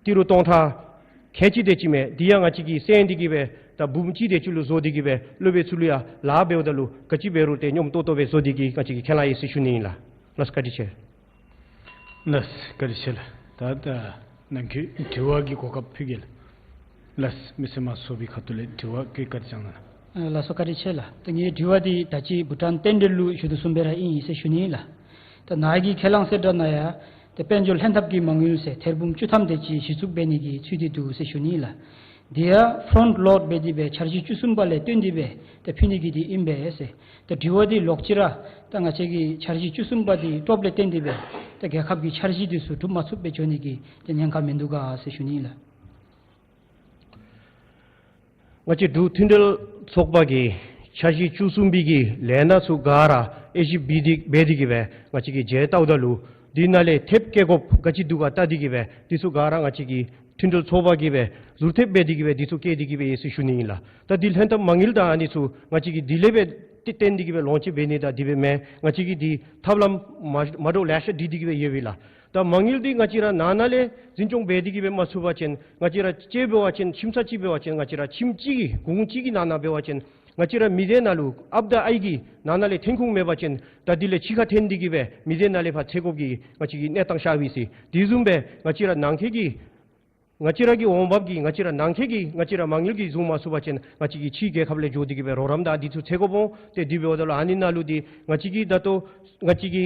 ཏི་རུ་སྟོང་ཕྲག་ཁལ་གཅིག་དེ་ཅིག་མས། འདི་ཡང་ང་བཅས་ཀྱིས་བསལ་ཏེ་གི་སྦེ་ད་འབུམ་གཅིག་དེ་ཅིག་ལུ་བཟོ་སྟེ་གི་སྦེ་སློབ་དཔོན་ཚུ་ལུ་ཡང་ལཱ་འབདཝ་ད་ལུ་ག་ཅི་འབད་རུང་ཏེ་སྙོམས་ཏོག་ཏོ་སྦེ་བཟོ་སྟེ་གི་ང་བཅས་ཀྱིས་ཁས་བླངས་ཡོད་ཟེར་ཞུ་ནི་ཨིན་ལགས། ལགས་སོ། བཀའ་དྲིན་ཆེ། ལགས་སོ། བཀའ་དྲིན་ཆེ་ལགས། ད་ད་ནང་འཁོད་དྲི་བ་གི་གོ་སྐབས་ཕུལ་གེ་ལགས། ལགས་སོ། མི་སེར་དམངས་གཙོ་ཚོགས་པའི་ཁ་ཐུག་ལས་དྲི་བ་བཀོད་བཀའ་དྲིན་བསྐྱང་གནང་། ཨ་ལགས་སོ། བཀའ་དྲིན་ཆེ་ལགས། ད་ངེའི་དྲི་བ་འདི་ད་ཅི་བྷུ་ཊཱན་རྟེན་འབྲེལ་ལུ་ཞུ་དོ་བཟུམ་སྦེ་ར་ཨིན་ཟེར་ཞུ་ནི་ཨིན་ལགས། ད་ནཱ་གི་ཁས་བླངས་གསལ་བསྒྲགས་ནང་ཡང་ཏེ་དཔལ་འབྱོར་ལྷན་ཐབས་ཀྱི་མ་དངུལ་ཟེར་ཐེར་འབུམ་བཅུ་ཐམ་དེ་ཅིག་གཞི་བཙུགས་འབད་ནི་གི་ཚུལ་འདི་འདུག་ཟེར་ཞུ་ནི་ཨིན་ལགས། དེ་ཡང་ཕྲོནཊ་ལོཌ་འབད་དེ་སྦེ་འཆར་གཞི་བཅུ་གསུམ་པ་ལས་བཏོན་ཏེ་སྦེ་ཏེ་ཕུལ་ནི་གི་འདི་ཨིན་པས་ཟེར། ཏེ་དྲི་བ་འདི་ལོག་ཅི་ར་ད་ང་བཅས་ཀྱི་འཆར་གཞི་བཅུ་གསུམ་པ་འདི་ཀྲོབ་ལས་བརྟེན་ཏེ་སྦེ་ཏེ་རྒྱལ་ཁབ་ཀྱི་འཆར་གཞི་འདི་ཚུ་འགྲུབ་མ་ཚུགས་པར་འགྱོ་ནི་གི་ཏེ་ཉེན་ཁ་མིན་འདུག་ག་ཟེར་ཞུ་ནི་ཨིན་ལགས། ང་བཅས་འབྲུག་མཐུན་སྒྲིལ་ཚོགས་པ་གི་འཆར་གཞི་བཅུ་གསུམ་པའི་གི་ལས་སྣ་ཚུ་ག་ར་དབྱེ་ཞིབ་འབད་དེ་འབད་དེ་གི་སྦེ་ང་བཅས་ཀྱིས་མཇལ་བལྟཝ་ད་ལུ་འདི་ནང་ལས་ཐེབས་བཀལ་དགོཔ་ག་ཅི་འདུག་ག་བལྟ་སྟེ་གི་སྦེ་འདི་ཚུ་ག་ར་ང་བཅས་ཀྱི་མཐུན་སྒྲིལ་ཚོགས་པ་གིས་སྦེ་ཟུར་ཐེབས་འབད་དེ་གི་སྦེ་འདི་ཚུ་བཀལ་ཏེ་གི་སྦེ་ཡོད་ཟེར་ཞུ་ནི་ཨིན་ལགས། ད་འདི་ལྷན་ཐབས་མ་དངུལ་དང་ཨ་ནི་ཚུ་ང་བཅས་ཀྱིས་འདི་ལས་སྦེ་ཏེ་བརྟེན་ཏེ་གི་སྦེ་ལོངས་སྤྱོད་འབད་ནི་དང་འདི་སྦེ་མེན། ང་བཅས་ཀྱིས་འདི་ཐབས་ལམ་མ་མ་འདྲཝ་ལེ་ཤ་སྒྲིག་སྟེ་གི་སྦེ་ཡོད་པས་ལགས། ད་མ་དངུལ་འདི་ང་བཅས་ར་ནང་ན་ལས་འཛིན་སྐྱོང་འབད་དེ་གི་སྦེ་མ་ཚུགས་པ་ཅིན་ང་བཅས་ར་གཅིག་འབད་བ་ཅིན་ཁྱིམ་ཚང་གཅིག་འབད་བ་ཅིན་ང་བཅས་ར་ཁྱིམ་གཅིག་གི་གུང་གཅིག་གི་ནང་ན་འབད་བ་ཅིན་ང་བཅས་ར་མི་སྡེ་ནང་ལུ་ཨཔ་དང་ཨའི་གི་ནང་ན་ལས་ཐོན་ཁུངས་མེད་པ་ཅིན་ད་འདི་ལས་ཕྱི་ཁར་ཐོན་ཏེ་གི་སྦེ་མི་སྡེ་ནང་ལས་ཕར་འཚོལ་དགོཔ་གི་ང་བཅས་ཀྱི་གནས་སྟངས་ཤར་བས་ཟེར། དེ་བཟུམ་སྦེ་ང་བཅས་ར་ནང་འཁོད་ཀྱི་ང་བཅས་ར་གི་འོང་འབབ་ཀྱི་ང་བཅས་ར་ནང་འཁོད་ཀྱི་ང་བཅས་ར་མ་དངུལ་གྱིས་བཟུང་མ་ཚུགས་པ་ཅིན་ང་བཅས་ཀྱིས་ཕྱིའི་རྒྱལ་ཁབ་ལས་འགྱོ་སྟེ་གི་སྦེ་རོགས་རམ་དང་འདི་ཚུ་འཚོལ་དགོཔ་འོང་། ཏེ་འདི་འབདཝ་ད་ལུ་ཨ་ནི་ནང་ལུ་འདི་ང་བཅས་ཀྱིས་ད་ལྟོ་ང་བཅས་ཀྱི་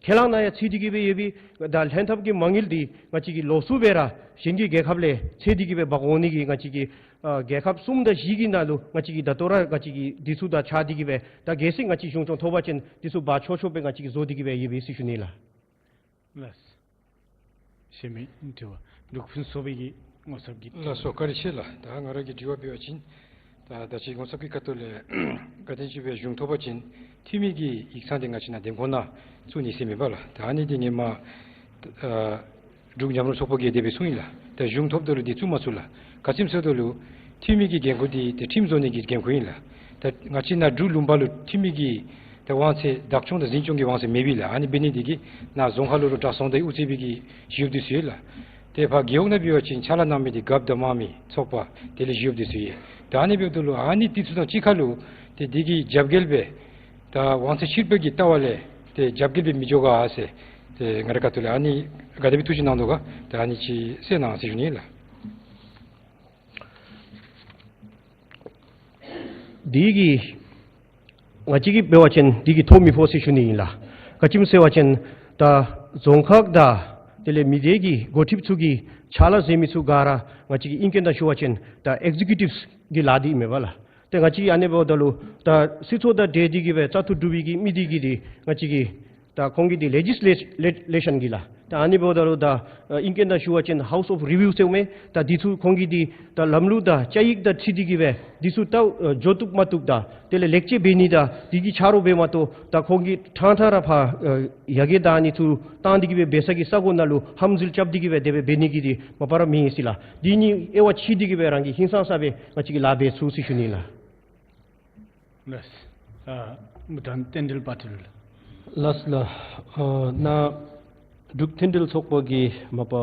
ཁས་བླངས་ནང་ཡང་ཚུད་དེ་གི་སྦེ་ཡོད་པས། ད་ལྷན་ཐབས་ཀྱི་མ་དངུལ་འདི་ང་བཅས་ཀྱིས་ལོགས་སུ་སྦེ་ར་གཞན་གྱི་རྒྱལ་ཁབ་ལས་འཚོལ་ཏེ་གི་སྦེ་འབག་འོང་ནི་གི་ང་བཅས་ཀྱི་ཨ་རྒྱལ་ཁབ་གསུམ་དང་བཞི་གི་ནང་ལུ་ང་བཅས་ཀྱིས་ད་ལྟོ་ར་ང་བཅས་ཀྱིས་འདི་ཚུ་དང་ཕྱད་དེ་གི་སྦེ་ད་གལ་སྲིད་ང་བཅས་གཞུང་སྐྱོང་ཐོབ་པ་ཅིན་འདི་ཚུ་འབག་ཆོག་ཆོག་སྦེ་ང་བཅས་ཀྱིས་བཟོ་སྟེ་གི་སྦེ་ཡོད་པས་ཟེར་ཞུ་ནི་ལགས། ལགས། གཞན་མི་དྲི་བ། འབྲུག་ཕུན་ཚོགས་པའི་གི་ངོ་ཚབ་ཀྱིས། ལགས་སོ། བཀའ་དྲིན་ཆེ་ལགས། ད་ང་ར་གི་དྲི་བ་འབད་བ་ཅིན་ད་ད་ཅི་ངོ་ཚབ་ཀྱི་ཁ་ཐུག་ལས་བཀའ་དྲིན་ཆེ་སྦེ་གཞུང་ཐོབ་པ་ཅིན་འཐུས་མི་གི་ཡིག་ཚང་འདི་ང་བཅས་ནཱ་འདེམས་ཁོངས་ནང་བཙུགས་ནི་ཟེར་མེན་པ་ལགས། ད་ཨ་ནི་འདི་ངོ་མ་ཨ་འབྲུག་མཉམ་རུབ་ཚོགས་པ་གིས་དེ་སྦེ་གསུངས་ཡི་ལགས། ད་གཞུང་ཐོབ་ད་ལུ་འདི་བཙུགས་མ་ཚུགས་ལགས། ག་ཅི་སྨོ་ཟེརཝ་ད་ལུ་འཐུས་མི་གི་འགན་ཁུར་འདི་ཏེ་ཁྲིམས་བཟོ་ནི་གི་འགན་ཁུར་ཨིན་ལགས། ད་ང་བཅས་ནཱ་འབྲུག་ལུང་པ་ལུ་འཐུས་མི་གི་ཏེ་དབང་ཚད་བདག་སྐྱོང་དང་འཛིན་སྐྱོང་གི་དབང་ཚད་མེད་པས་ལགས། ཨ་ནི་འབད་ནི་འདི་གིས་ནཱ་རྫོང་ཁག་ལུ་ར་གྲྭ་ཚང་དང་དབུ་རྩེ་བའི་གི་ཞི་གཡོགཔ་འདི་ཚུ་ཡོད་ལགས། ཏེ་ཕར་རྒེད་འོག་ནང་འབད་བ་ཅིན་ཕྱག་ལཱ་གནང་མི་འདི་རྒཔོ་དང་དམངས་མི་ཚོགས་པ་དེ་ལས་ཞི་གཡོགཔ་འདི་ཚུ་ཡོད། ད་ཨ་ནི་འབདཝ་ད་ལུ་ཨ་ནི་འདི་ཚུ་དང་གཅིག་ཁར་ལུ་ཏེ་འདི་གི་རྒྱབ་འགལ་སྦེ་ད་དབང་ཚད་ཕྱིར་སྤེལ་གྱི་ལྟ་བ་ལས་ཏེ་རྒྱབ་འགལ་སྦེ་མི་འགྱོ་ག་ཟེར། ཏེ་ང་རའི་ཁ་ཐུག་ལས་ཨ་ནི་ག་དེ་སྦེ་ཐུགས་བཞེད་གནང་དོ་ག། ཏེ་ཨ་ནི་ཅིག་གསལ་གནང་ཟེར་ཞུ་ནི་ལགས། འདི་གིས་ང་བཅས་ཀྱིས་འབད་བ་ཅིན་འདི་གིས་ཐོ་མི་ཕོག་ཟེར་ཞུ་ནི་ཨིན་ལགས། ག་ཅི་སྨོ་ཟེར་བ་ཅིན་ད་རྫོང་ཁག་དང་དེ་ལས་མི་སྡེ་གི་འགོ་ཁྲིདཔ་ཚུ་གི་ཕྱག་ལཱ་མཛད་མི་ཚུ་ག་ར་ང་བཅས་ཀྱིས་ཨིང་སྐད་ནང་ཞུ་བ་ཅིན་ད་ཨེག་ཛི་ཀིའུ་ཊིབསི་གི་ལཱ་འདི་ཨིན་མས་པ་ལགས། ཏེ་ང་བཅས་ཀྱིས་ཨ་ནི་འབདཝ་ད་ལུ་ད་སྲིད་ཚོགས་དང་འབྲེལ་ཏེ་གི་སྦེ་བཙག་འཐུ་གྲུབ་པའི་གི་མི་འདི་གིས་འདི་ང་བཅས་ཀྱིས་ད་ཁོང་གིས་འདི་ལེ་ཇིསི་ལེ་ལེ་ལེ་ཤཱན་གི་ལགས། ད་ཨ་ནི་འབདཝ་ད་ལུ་ད་ཨ་ཨིང་སྐད་ནང་ཞུ་བ་ཅིན་ཧའུསི་ཨོཕ་རི་བིའུ་ཟེརཝ་མས། ད་འདི་ཚུ་ཁོང་གིས་འདི་ད་ལམ་ལུགས་དང་བཅའ་ཡིག་དང་འཁྲིལ་ཏེ་གི་སྦེ་འདི་ཚུ་ད་ཨ་འགྱོ་བཏུབ་མ་བཏུབ་དང་དེ་ལས་ལེགས་བཅོས་འབད་ནི་དང་འདི་གི་ཆ་རོགས་འབད་མ་གཏོགས་ད་ཁོང་གིས་ཕྲང་ཕྲང་ར་ཕར་ཨ་ཡར་རྒྱས་དང་ཨ་ནི་ཚུ་བཏང་སྟེ་གི་སྦེ་འབད་ས་གི་ས་གོ་ནང་ལུ་ཧམ་འཛུལ་རྐྱབ་སྟེ་གི་སྦེ་དེ་སྦེ་འབད་ནི་གི་འདི་མ་པ་ར་མེད་ཟེར་ལགས། འདི་གཉིས་དབྱེ་བ་ཕྱེ་སྟེ་གི་སྦེ་རང་གིས་ཧིང་སངས་ས་སྦེ་ང་བཅས་ཀྱིས་ལཱ་འབད་ཚུགས་ཟེར་ཞུ་ནི་ལགས། ལགས། ཨ་མུ་ཊཱན་བསྟན་འགྲོའི་པ་ཊི་ལུ་ལགས། ལགས་ལགས། ཨ་ནཱ་འབྲུག་མཐུན་འབྲེལ་ཚོགས་པ་གིས་མ་པ་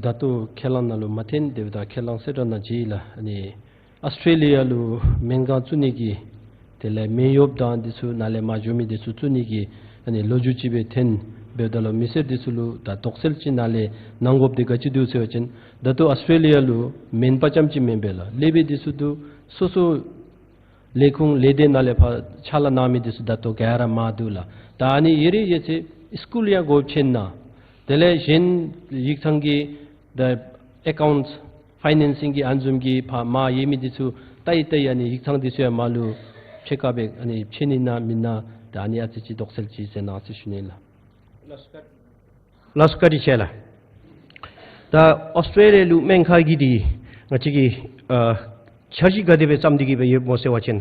ད་ལྟོ་ཁས་བླངས་ནང་ལུ་མ་ཐོན་དེ་འབདཝ་ད་ཁས་བླངས་གསལ་བསྒྲགས་ནང་བྱིན་ཡི་ལགས། ཨ་ནི་ཨཱོས་ཊྲེ་ལི་ཡ་ལུ་སྨན་ཁང་བཙུགས་ནི་གི་དེ་ལས་སྨན་གཡོགཔ་དང་འདི་ཚུ་ནཱ་ལས་མར་འགྱོ་མི་འདི་ཚུ་བཙུགས་ནི་གི་ཨ་ནི་ལོ་རྒྱུས་ཅིག་སྦེ་ཐོན། འབདཝ་ད་ལུ་མི་སེར་འདི་ཚུ་ལུ་ད་དོགས་སེལ་ཅིག་ནཱ་ལས་གནང་དགོཔ་འདི་ག་ཅི་འདུག་ཟེར་བ་ཅིན་ད་ལྟོ་ཨཱོས་ཊྲེ་ལི་ཡ་ལུ་སྨན་པ་རྐྱངམ་ཅིག་མེན་པས་ལགས། ལས་པ་འདི་ཚུ་འདུག། སོ་སོ་ལས་ཁུངས་ལས་སྡེ་ནང་ལས་ཕར་ཕྱག་ལཱ་གནང་མི་འདི་ཚུ་ད་ལྟོ་ག་ར་མར་འདུག་ལགས། ད་ཨ་ནི་ཡོད་རིགས་ཡོད་ཚད་སི་ཀུལ་ཡང་དགོཔ་ཆེ་ན། དེ་ལས་གཞན་ཡིག་ཚང་གི་ད་ཨེ་ཀའུནཊསི་ཕའི་ནེནསིང་གི་ཨ་ནི་བཟུམ་གྱི་ཕར་མར་ཡོད་མི་འདི་ཚུ་ལྟ་ཡི་ལྟ་ཡི་ཨ་ནི་ཡིག་ཚང་འདི་ཚུ་ཡང་མར་ལུ་ཕྱེད་ཀ་སྦེ་ཨ་ནི་ཕྱེ་ནི་ན་མེན་ན། ད་ཨ་ནི་ཨ་ཙི་ཅིག་དོགས་སེལ་ཅིག་མཛད་གནང་ཟེར་ཞུ་ནི་ལགས། ལགས་སོ། བཀའ་དྲིན་ཆེ་ལགས། ད་ཨཱོས་ཊྲེ་ལི་ཡ་ལུ་སྨན་ཁང་གི་འདི་ང་བཅས་ཀྱིས་ཨ་འཆར་གཞི་ག་དེ་སྦེ་བརྩམས་ཏེ་གི་སྦེ་ཡོདཔ་སྨོ་ཟེར་བ་ཅིན།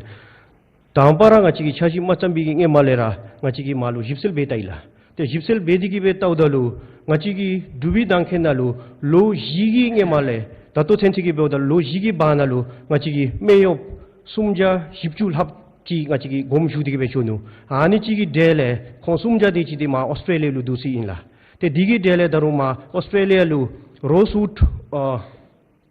དང་པ་ར་ང་བཅས་ཀྱིས་འཆར་གཞི་མ་བརྩམས་པའི་གི་སྔོན་མ་ལས་ར་ང་བཅས་ཀྱིས་མར་ལུ་ཞིབ་འཚོལ་འབད་བལྟ་ཡི་ལགས། ཏེ་ཞིབ་འཚོལ་འབད་དེ་གི་སྦེ་བལྟཝ་ད་ལུ་ང་བཅས་ཀྱི་འབྲུག་པའི་ནང་འཁོད་ནང་ལུ་ལོ་བཞི་གི་སྔོན་མ་ལས་ད་ལྟོ་ཚུན་ཚོད་ཀྱི་འབདཝ་ད་ལོ་བཞི་གི་བར་ན་ལུ་ང་བཅས་ཀྱི་སྨན་གཡོགཔ་སུམ་བརྒྱ་བཞི་བཅུ་ལྷགཔ་ཅིག་ང་བཅས་ཀྱིས་དགོངསམ་ཞུ་སྟེ་གི་སྦེ་བྱོན་ནུག། ཨ་ནི་ཅིག་གི་གྲས་ལས་ཁོང་སུམ་བརྒྱ་དེ་ཅིག་འདི་མར་ཨཱོས་ཊྲེ་ལི་ཡ་ལུ་འདུག་ཟེར་ཨིན་ལགས། ཏེ་འདི་གི་གྲས་ལས་ད་རུང་མར་ཨཱོས་ཊྲེ་ལི་ཡ་ལུ་རོ་སི་ཝུཌ་ཨ་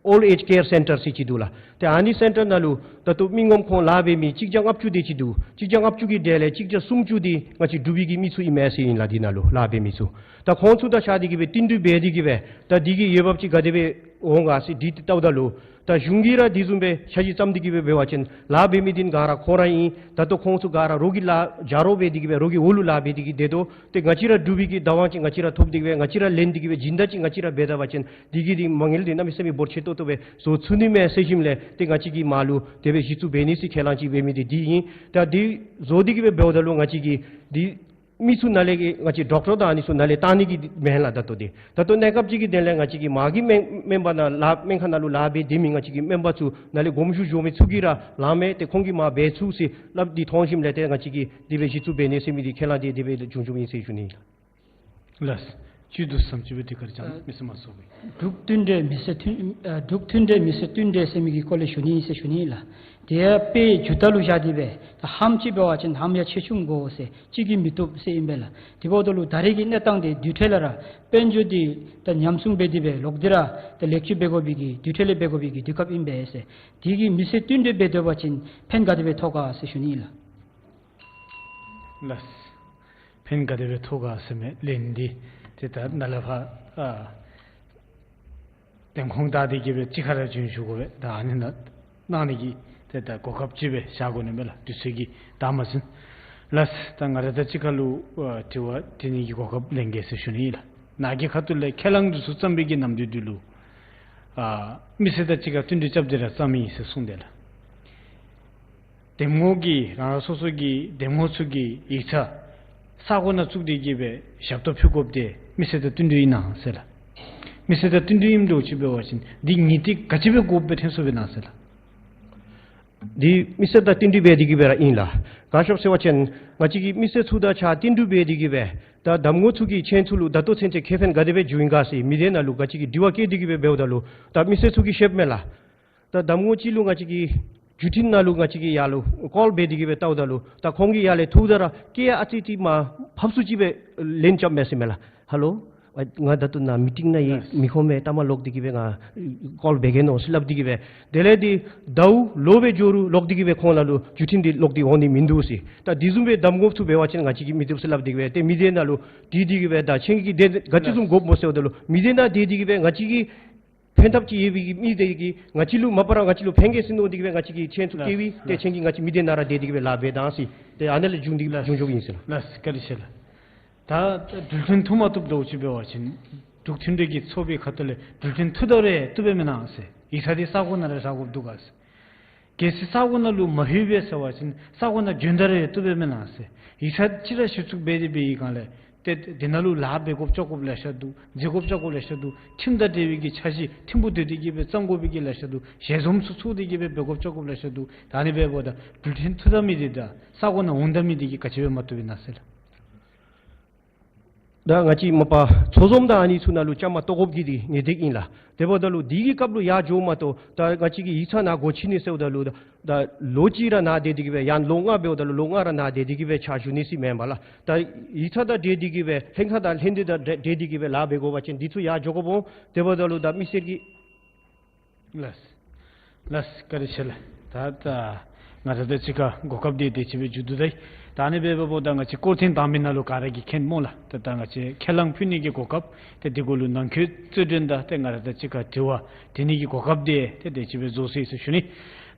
ཨོལཌ་ཨེཇ་ཀེར་སེན་ཊར་ཟེར་ཅིག་འདུག་ལགས། ཏེ་ཨ་ནི་སེན་ཊར་ནང་ལུ་ད་ལྟོ་མི་ངོམ་ཁོང་ལཱ་འབད་མི་གཅིག་བརྒྱ་ལྔ་བཅུ་དེ་ཅིག་འདུག། གཅིག་བརྒྱ་ལྔ་བཅུ་གི་གྲས་ལས་གཅིག་བརྒྱ་སུམ་ཅུ་འདི་ང་བཅས་འབྲུག་པའི་གི་མི་ཚུ་ཨིན་མས་ཟེར་ཨིན་ལགས། འདི་ནང་ལུ་ལཱ་འབད་མི་ཚུ། ད་ཁོང་ཚུ་དང་གཅིག་ཁར་འདི་གིས་སྦེ་བསྟུན་གྲོས་འབད་དེ་གི་སྦེ་ད་འདི་གི་འོས་འབབ་ཅིག་ག་དེ་སྦེ་འོང་ག་ཟེར་འདི་ལྟཝ་ད་ལུ་ད་གཞུང་གིས་ར་འདི་བཟུམ་སྦེ་འཆར་གཞི་བརྩམས་ཏེ་གི་སྦེ་འབད་བ་ཅིན་ལཱ་འབད་མི་འདི་ག་ར་ཁོ་ར་ཨིན། ད་ལྟོ་ཁོང་ཚུ་ག་ར་རོགས་ཀྱི་ལཱ་རྒྱ་རོགས་འབད་དེ་གི་སྦེ་རོགས་ཀྱི་འོག་ལུ་ལཱ་འབད་དེ་གི་སྡོད་དོ། ཏེ་ང་བཅས་ར་འབྲུག་པའི་གི་བདག་དབང་ཅིག་ང་བཅས་ར་ཐོབ་སྟེ་གི་སྦེ་ང་བཅས་ར་ལེན་ཏེ་གི་སྦེ་སྦྱིན་བདག་ཅིག་ང་བཅས་ར་འབད་ད་པ་ཅིན་འདི་གི་འདི་མ་དངུལ་འདི་གནམ་མེད་ས་མེད་འབོར་ཆེ་ཏོག་ཏོ་སྦེ་བཟོ་ཚུགས་ནི་མས་ཟེར་ཞིནམ་ལས་ཏེ་ང་བཅས་ཀྱིས་མར་ལུ་དེ་སྦེ་གཞི་བཙུགས་འབད་ནི་ཟེར་ཁས་བླངས་ཅིག་འབད་མི་འདི་འདི་ཨིན། ད་འདི་བཟོ་སྟེ་གི་སྦེ་འབདཝ་ད་ལུ་ང་བཅས་ཀྱིས་འདི་མི་ཚུ་ནཱ་ལས་ཀྱི་ང་བཅས་ཌོག་ཊར་དང་ཨ་ནི་ཚུ་ནཱ་ལས་བཏང་ནི་གི་མེན་ལགས། ད་ལྟོ་འདི་ད་ལྟོ་གནས་སྐབས་ཅིག་གི་དོན་ལས་ང་བཅས་ཀྱིས་མར་གྱི་སྨན་སྨན་པ་ནང་ལཱ་སྨན་ཁང་ནང་ལུ་ལཱ་འབད་སྡོད་མི་ང་བཅས་ཀྱི་སྨན་པ་ཚུ་ནཱ་ལས་དགོངསམ་ཞུ་འགྱོ་མི་ཚུ་གིས་ར་ལཱ་མེད་དེ་ཁོང་གིས་མར་འབད་ཚུགས་ཟེར་སླབ་འདི་མཐོང་ཞིནམ་ལས་ཏེ་ང་བཅས་ཀྱིས་དེ་སྦེ་གཞི་བཙུགས་འབད་ནི་ཟེར་མི་འདི་ཁས་བླངས་འདི་དེ་སྦེ་བྱུང་བྱུངམ་ཨིན་ཟེར་ཞུ་ནི་ལགས། ལགས། ཅིག་འདུག་བསམ་ཅིག་སྦེ་དེ་ག་ར་ཅང་མི་སེམས་མ་སོ་བའི། འབྲུག་མཐུན་འབྲེལ་མི་སེར་མཐུན་ཨ་འབྲུག་མཐུན་འབྲེལ་མི་སེར་མཐུན་འབྲེལ་ཟེར་མི་གི་སྐོར་ལས་ཞུ་ནི་ཨིན་ཟེར་ཞུ་ནི་ལགས། དེ་ཡང་དཔེ་ཇུས་བསྟར་ལུ་བཞག་སྟེ་སྦེ་ད་ཧམ་ཅིག་འབད་བ་ཅིན་ཧམ་ཡང་ཆེ་ཆུང་དགོ་ཟེར་གཅིག་གིས་མི་བཏུབ་ཟེར་ཨིན་པས་ལགས། དེ་འབདཝ་ད་ལུ་ད་རེས་ཀྱི་གནས་སྟངས་འདི་དུས་ཐོག་ལས་ར་དཔལ་འབྱོར་འདི་ད་ཉམས་སྲུང་འབད་དེ་སྦེ་ལོག་སྟེ་ར་ད་ལེགས་བཅོས་འབད་དགོ་པའི་གི་དུས་ཐོག་ལས་འབད་དགོ་པའི་གི་དུས་སྐབས་ཨིན་པས་ཟེར། དེ་གིས་མི་སེར་མཐུན་འབྲེལ་འབད་སྡོད་པ་ཅིན་ཕན་ག་དེ་སྦེ་ཐོགས་ག་ཟེར་ཞུ་ནི་ཨིན་ལགས། ལགས། ཕན་ག་དེ་སྦེ་ཐོགས་ག་ཟེར་མི་ལན་འདི་ཏེ་ད་ནཱ་ལས་ཕར་ཨ་དེམ་ཁོང་བདའ་སྟེ་གི་སྦེ་གཅིག་ཁར་ར་བྱོན་ཞུ་དགོ་པས། ད་ཨ་ནི་ནང་གནང་ནི་གི་ཏེ་ད་གོ་སྐབས་ཅིག་སྦེ་བཞག་དགོ་ནི་མས་ལགས། དུས་ཚོད་ཀྱིས་ད་མ་ཟིན། ལགས། ད་ང་ར་དང་གཅིག་ཁར་ལུ་ཨ་དྲི་བ་དྲི་ནི་གི་གོ་སྐབས་ལེན་གེ་ཟེར་ཞུ་ནི་ཨིན་ལགས། ནཱ་གི་ཁ་ཐུག་ལས་ཁས་བླངས་འདི་ཚུ་བརྩམ་པའི་གི་ནམ་དུས་འདི་ལུ་ཨ་མི་སེར་དང་གཅིག་ཁར་བསྟུན་གྲོས་རྐྱབ་སྟེ་ར་བརྩམ་མི་ཨིན་ཟེར་གསུངས་དེས་ལགས། འདེམས་ངོ་གི་རང་རང་སོ་སོ་གི་འདེམས་ངོ་ཚུ་གི་ཡིག་ཚང་ས་གོ་ནང་བཙུགས་ཏེ་གི་སྦེ་ཞབས་ཏོག་ཕུལ་དགོཔ་འདི་མི་སེར་དང་བསྟུན་གྲོས་ཨིན་ན་ཟེར་ལགས། མི་སེར་དང་བསྟུན་གྲོས་ཨིནམ་འདྲཝ་ཅིག་འབད་བ་ཅིན་འདི་ངེས་ཏིག་ག་ཅི་སྦེ་དགོཔ་སྦེ་ཐོན་སོང་པས་ན་ཟེར་ལགས། འདི་མི་སེར་དང་བསྟུན་གྲོས་འབད་དེ་གི་སྦེ་ར་ཨིན་ལགས། ག་ཅི་སྦེ་ཟེར་བ་ཅིན་ང་བཅས་ཀྱིས་མི་སེར་ཚུ་དང་གཅིག་ཁར་བསྟུན་གྲོས་འབད་དེ་གི་སྦེ་ད་གདམ་ངོ་ཚུ་གིས་ཁྱེད་ཚུ་ལུ་ད་ལྟོ་ཚུན་ཚོད་ཁེ་ཕན་ག་དེ་སྦེ་བྱུང་ཡི་ག་ཟེར་མི་སྡེ་ནང་ལུ་ང་བཅས་ཀྱིས་དྲི་བ་བཀོད་དེ་གི་སྦེ་འབདཝ་ད་ལུ་ད་མི་སེར་ཚུ་གིས་ཤེསཔ་མས་ལགས། ད་གདམ་ངོ་གཅིག་ལུ་ང་བཅས་ཀྱིས་བརྒྱུད་འཕྲིན་ནང་ལུ་ང་བཅས་ཀྱིས་ཡར་ལུ་ཀོལ་འབད་དེ་གི་སྦེ་བལྟཝ་ད་ལུ་ད་ཁོང་གིས་ཡར་ལས་ཐུག་ད་ར་སྐད་ཡང་ཨ་ཙི་ཅིག་མར་ཕབ་སུ་ཅིག་སྦེ་ལན་རྐྱབ་མས་ཟེར་མས་ལགས། ཧེ་ལོ། ཨ་ང་ད་ལྟོ་ནཱ་མི་ཊིང་ནང་ཡོད། ལགས། མི་ཁོམ་མས། ལྟ་མ་ལོག་སྟེ་གི་སྦེ་ང་ཀོལ་འབད་གེ་མནོ་ཟེར་སླབ་སྟེ་གི་སྦེ། དེ་ལས་འདི་ཟླཝ་ལོ་སྦེ་འགྱོ་རུང་ལོག་སྟེ་གི་སྦེ་ཁོང་ནང་ལུ་བརྒྱུད་འཕྲིན་འདི་ལོག་སྟེ་འོང་ནི་མིན་འདུག་ཟེར། ད་འདི་བཟུམ་སྦེ་གདམ་ངོ་ཚུ་འབད་བ་ཅིན་ང་བཅས་ཀྱིས་མི་བཏུབ་ཟེར་སླབ་སྟེ་གི་སྦེ་ཏེ་མི་སྡེ་ནང་ལུ་དྲི་སྟེ་གི་སྦེ་ད་ཁྱེད་ཀྱིས་འདི་ག་ཅི་བཟུམ་དགོཔ་སྨོ་ཟེརཝ་ད་ལུ་མི་སྡེ་ནང་དྲི་སྟེ་གི་སྦེ་ང་བཅས་ཀྱིས་ཕན་ཐབས་ཅིག་ཡོད་པའི་གི་མི་སྡེ་གིས་ང་བཅས་ལུ་མ་པ་ར་ང་བཅས་ལུ་ཕན་གེ་ཟེར་མནོ་སྟེ་གི་སྦེ་ང་བཅས་ཀྱིས་ཁྱེད་ཚུ་སྐྱེལ་བས། ཏེ་ཁྱེད་ཀྱིས་ང་བཅས་མི་སྡེ་ནང་ར་སྡོད་དེ་གི་སྦེ་ལཱ་འབད་དང་ཟེར། ཏེ་ཨ་ནཱ་ལས་བྱུང་སྟེ་བྱུང་བྱུངམ་ཨིན་ཟེར་ལགས། ལགས། བཀའ་དྲིན་ཆེ་ལགས། ད་འགྲུལ་འཕྲིན་འཐུ་མ་བཏུབ་འདྲཝ་ཅིག་འབད་བ་ཅིན་འབྲུག་མཐུན་འབྲེལ་གྱི་ཚོགས་པའི་ཁ་ཐུག་ལས་འགྲུལ་འཕྲིན་འཐུ་ད་རུང་བཏུབ་པས་མེན་ན་ཟེར། ཡིག་ཚང་འདི་ས་གོ་ནང་ར་བཞག་དགོཔ་འདུག་ག་ཟེར། གལ་སྲིད་ས་གོ་ནང་ལུ་མ་ལྷོད་པས་ཟེར་བ་ཅིན་ས་གོ་ནང་བྱོན་ད་རུང་བཏུབ་པས་མེན་ན་ཟེར། ཡིག་ཚང་ཅིག་ར་གཞི་བཙུགས་འབད་དེ་འབད་བའི་སྒང་ལས་ཏེ་འདི་ནང་ལུ་ལཱ་འབད་དགོཔ་རྐྱབ་དགོཔ་ལེ་ཤ་འདུག། མཛད་དགོཔ་རྐྱབ་དགོཔ་ལེ་ཤ་འདུག། ཁྲིམས་དང་འབྲེལ་བའི་གི་འཆར་གཞི་ཐིམ་ཕུག་སྡོད་དེ་གི་སྦེ་བརྩམ་དགོ་པའི་གི་ལེ་ཤ་འདུག། ཞལ་འཛོམས་ཚུ་ཚོགས་ཏེ་གི་སྦེ་འབད་དགོཔ་རྐྱབ་དགོཔ་ལེ་ཤ་འདུག། ད་ཨ་ནི་འབདཝ་ད་འགྲུལ་འཕྲིན་འཐུ་ད་མི་འདི་དང་ས་གོ་ནང་འོང་ད་མི་འདི་གིས་ག་ཅི་སྦེ་མ་བཏུབ་པས་ན་ཟེར་ལགས། ད་ང་བཅས་མ་པ་ཚོགས་འཛོམས་དང་ཨ་ནི་ཚུ་ནང་ལུ་བཅའ་མར་གཏོགས་དགོཔ་གི་འདི་ངེས་ཏིག་ཨིན་ལགས། དེ་འབདཝ་ད་ལུ་འདི་གི་སྐབས་ལུ་ཡར་འགྱོཝ་མ་གཏོགས་ད་ང་བཅས་ཀྱིས་ཡིག་ཚང་ནང་སྒོ་ཕྱེ་ནི་ཟེརཝ་ད་ལུ་ད་ལོ་གཅིག་ར་ནང་སྡོད་དེ་གི་སྦེ་ཡང་ལོ་ལྔ་འབདཝ་ད་ལུ་ལོ་ལྔ་ར་ནང་སྡོད་དེ་གི་སྦེ་ཕྱག་ཞུ་ནི་ཟེར་མེན་པ་ལགས། ད་ཡིག་ཚང་དང་འབྲེལ་ཏེ་གི་སྦེ་ལྷན་ཁག་དང་ལྷན་སྡེ་དང་འབྲེལ་འབྲེལ་ཏེ་གི་སྦེ་ལཱ་འབད་དགོ་པ་ཅིན་འདི་ཚུ་ཡར་འགྱོ་དགོཔ་འོང་། དེ་འབདཝ་ད་ལུ་ད་མི་སེར་གྱི་ལགས། ལགས། བཀའ་དྲིན་ཆེ་ལགས། ད་ད་ང་བཅས་དང་གཅིག་ཁར་གོ་སྐབས་འདི་དེ་ཅིག་སྦེ་མཇུག་བསྡུ་ད་ཡི། ད་ཨ་ནི་སྦེ་འབདཝ་ད་ང་བཅས་སྐོར་ཐེངས་དང་པའི་ནང་ལུ་ག་ར་གིས་མཁྱེན་སྨོ་ལགས། ད་ད་ང་བཅས་ཁས་བླངས་ཕུལ་ནི་གི་གོ་སྐབས་ཏེ་འདི་གུ་ལུ་ནང་འཁོད་རྩོད་འགྲན་དང་ཏེ་ང་བཅས་དང་གཅིག་ཁར་དྲི་བ་དྲི་ནི་གི་གོ་སྐབས་འདི་ཏེ་དེ་ཅིག་སྦེ་རྫོགས་སོ་ཡི་ཟེར་ཞུ་ནི།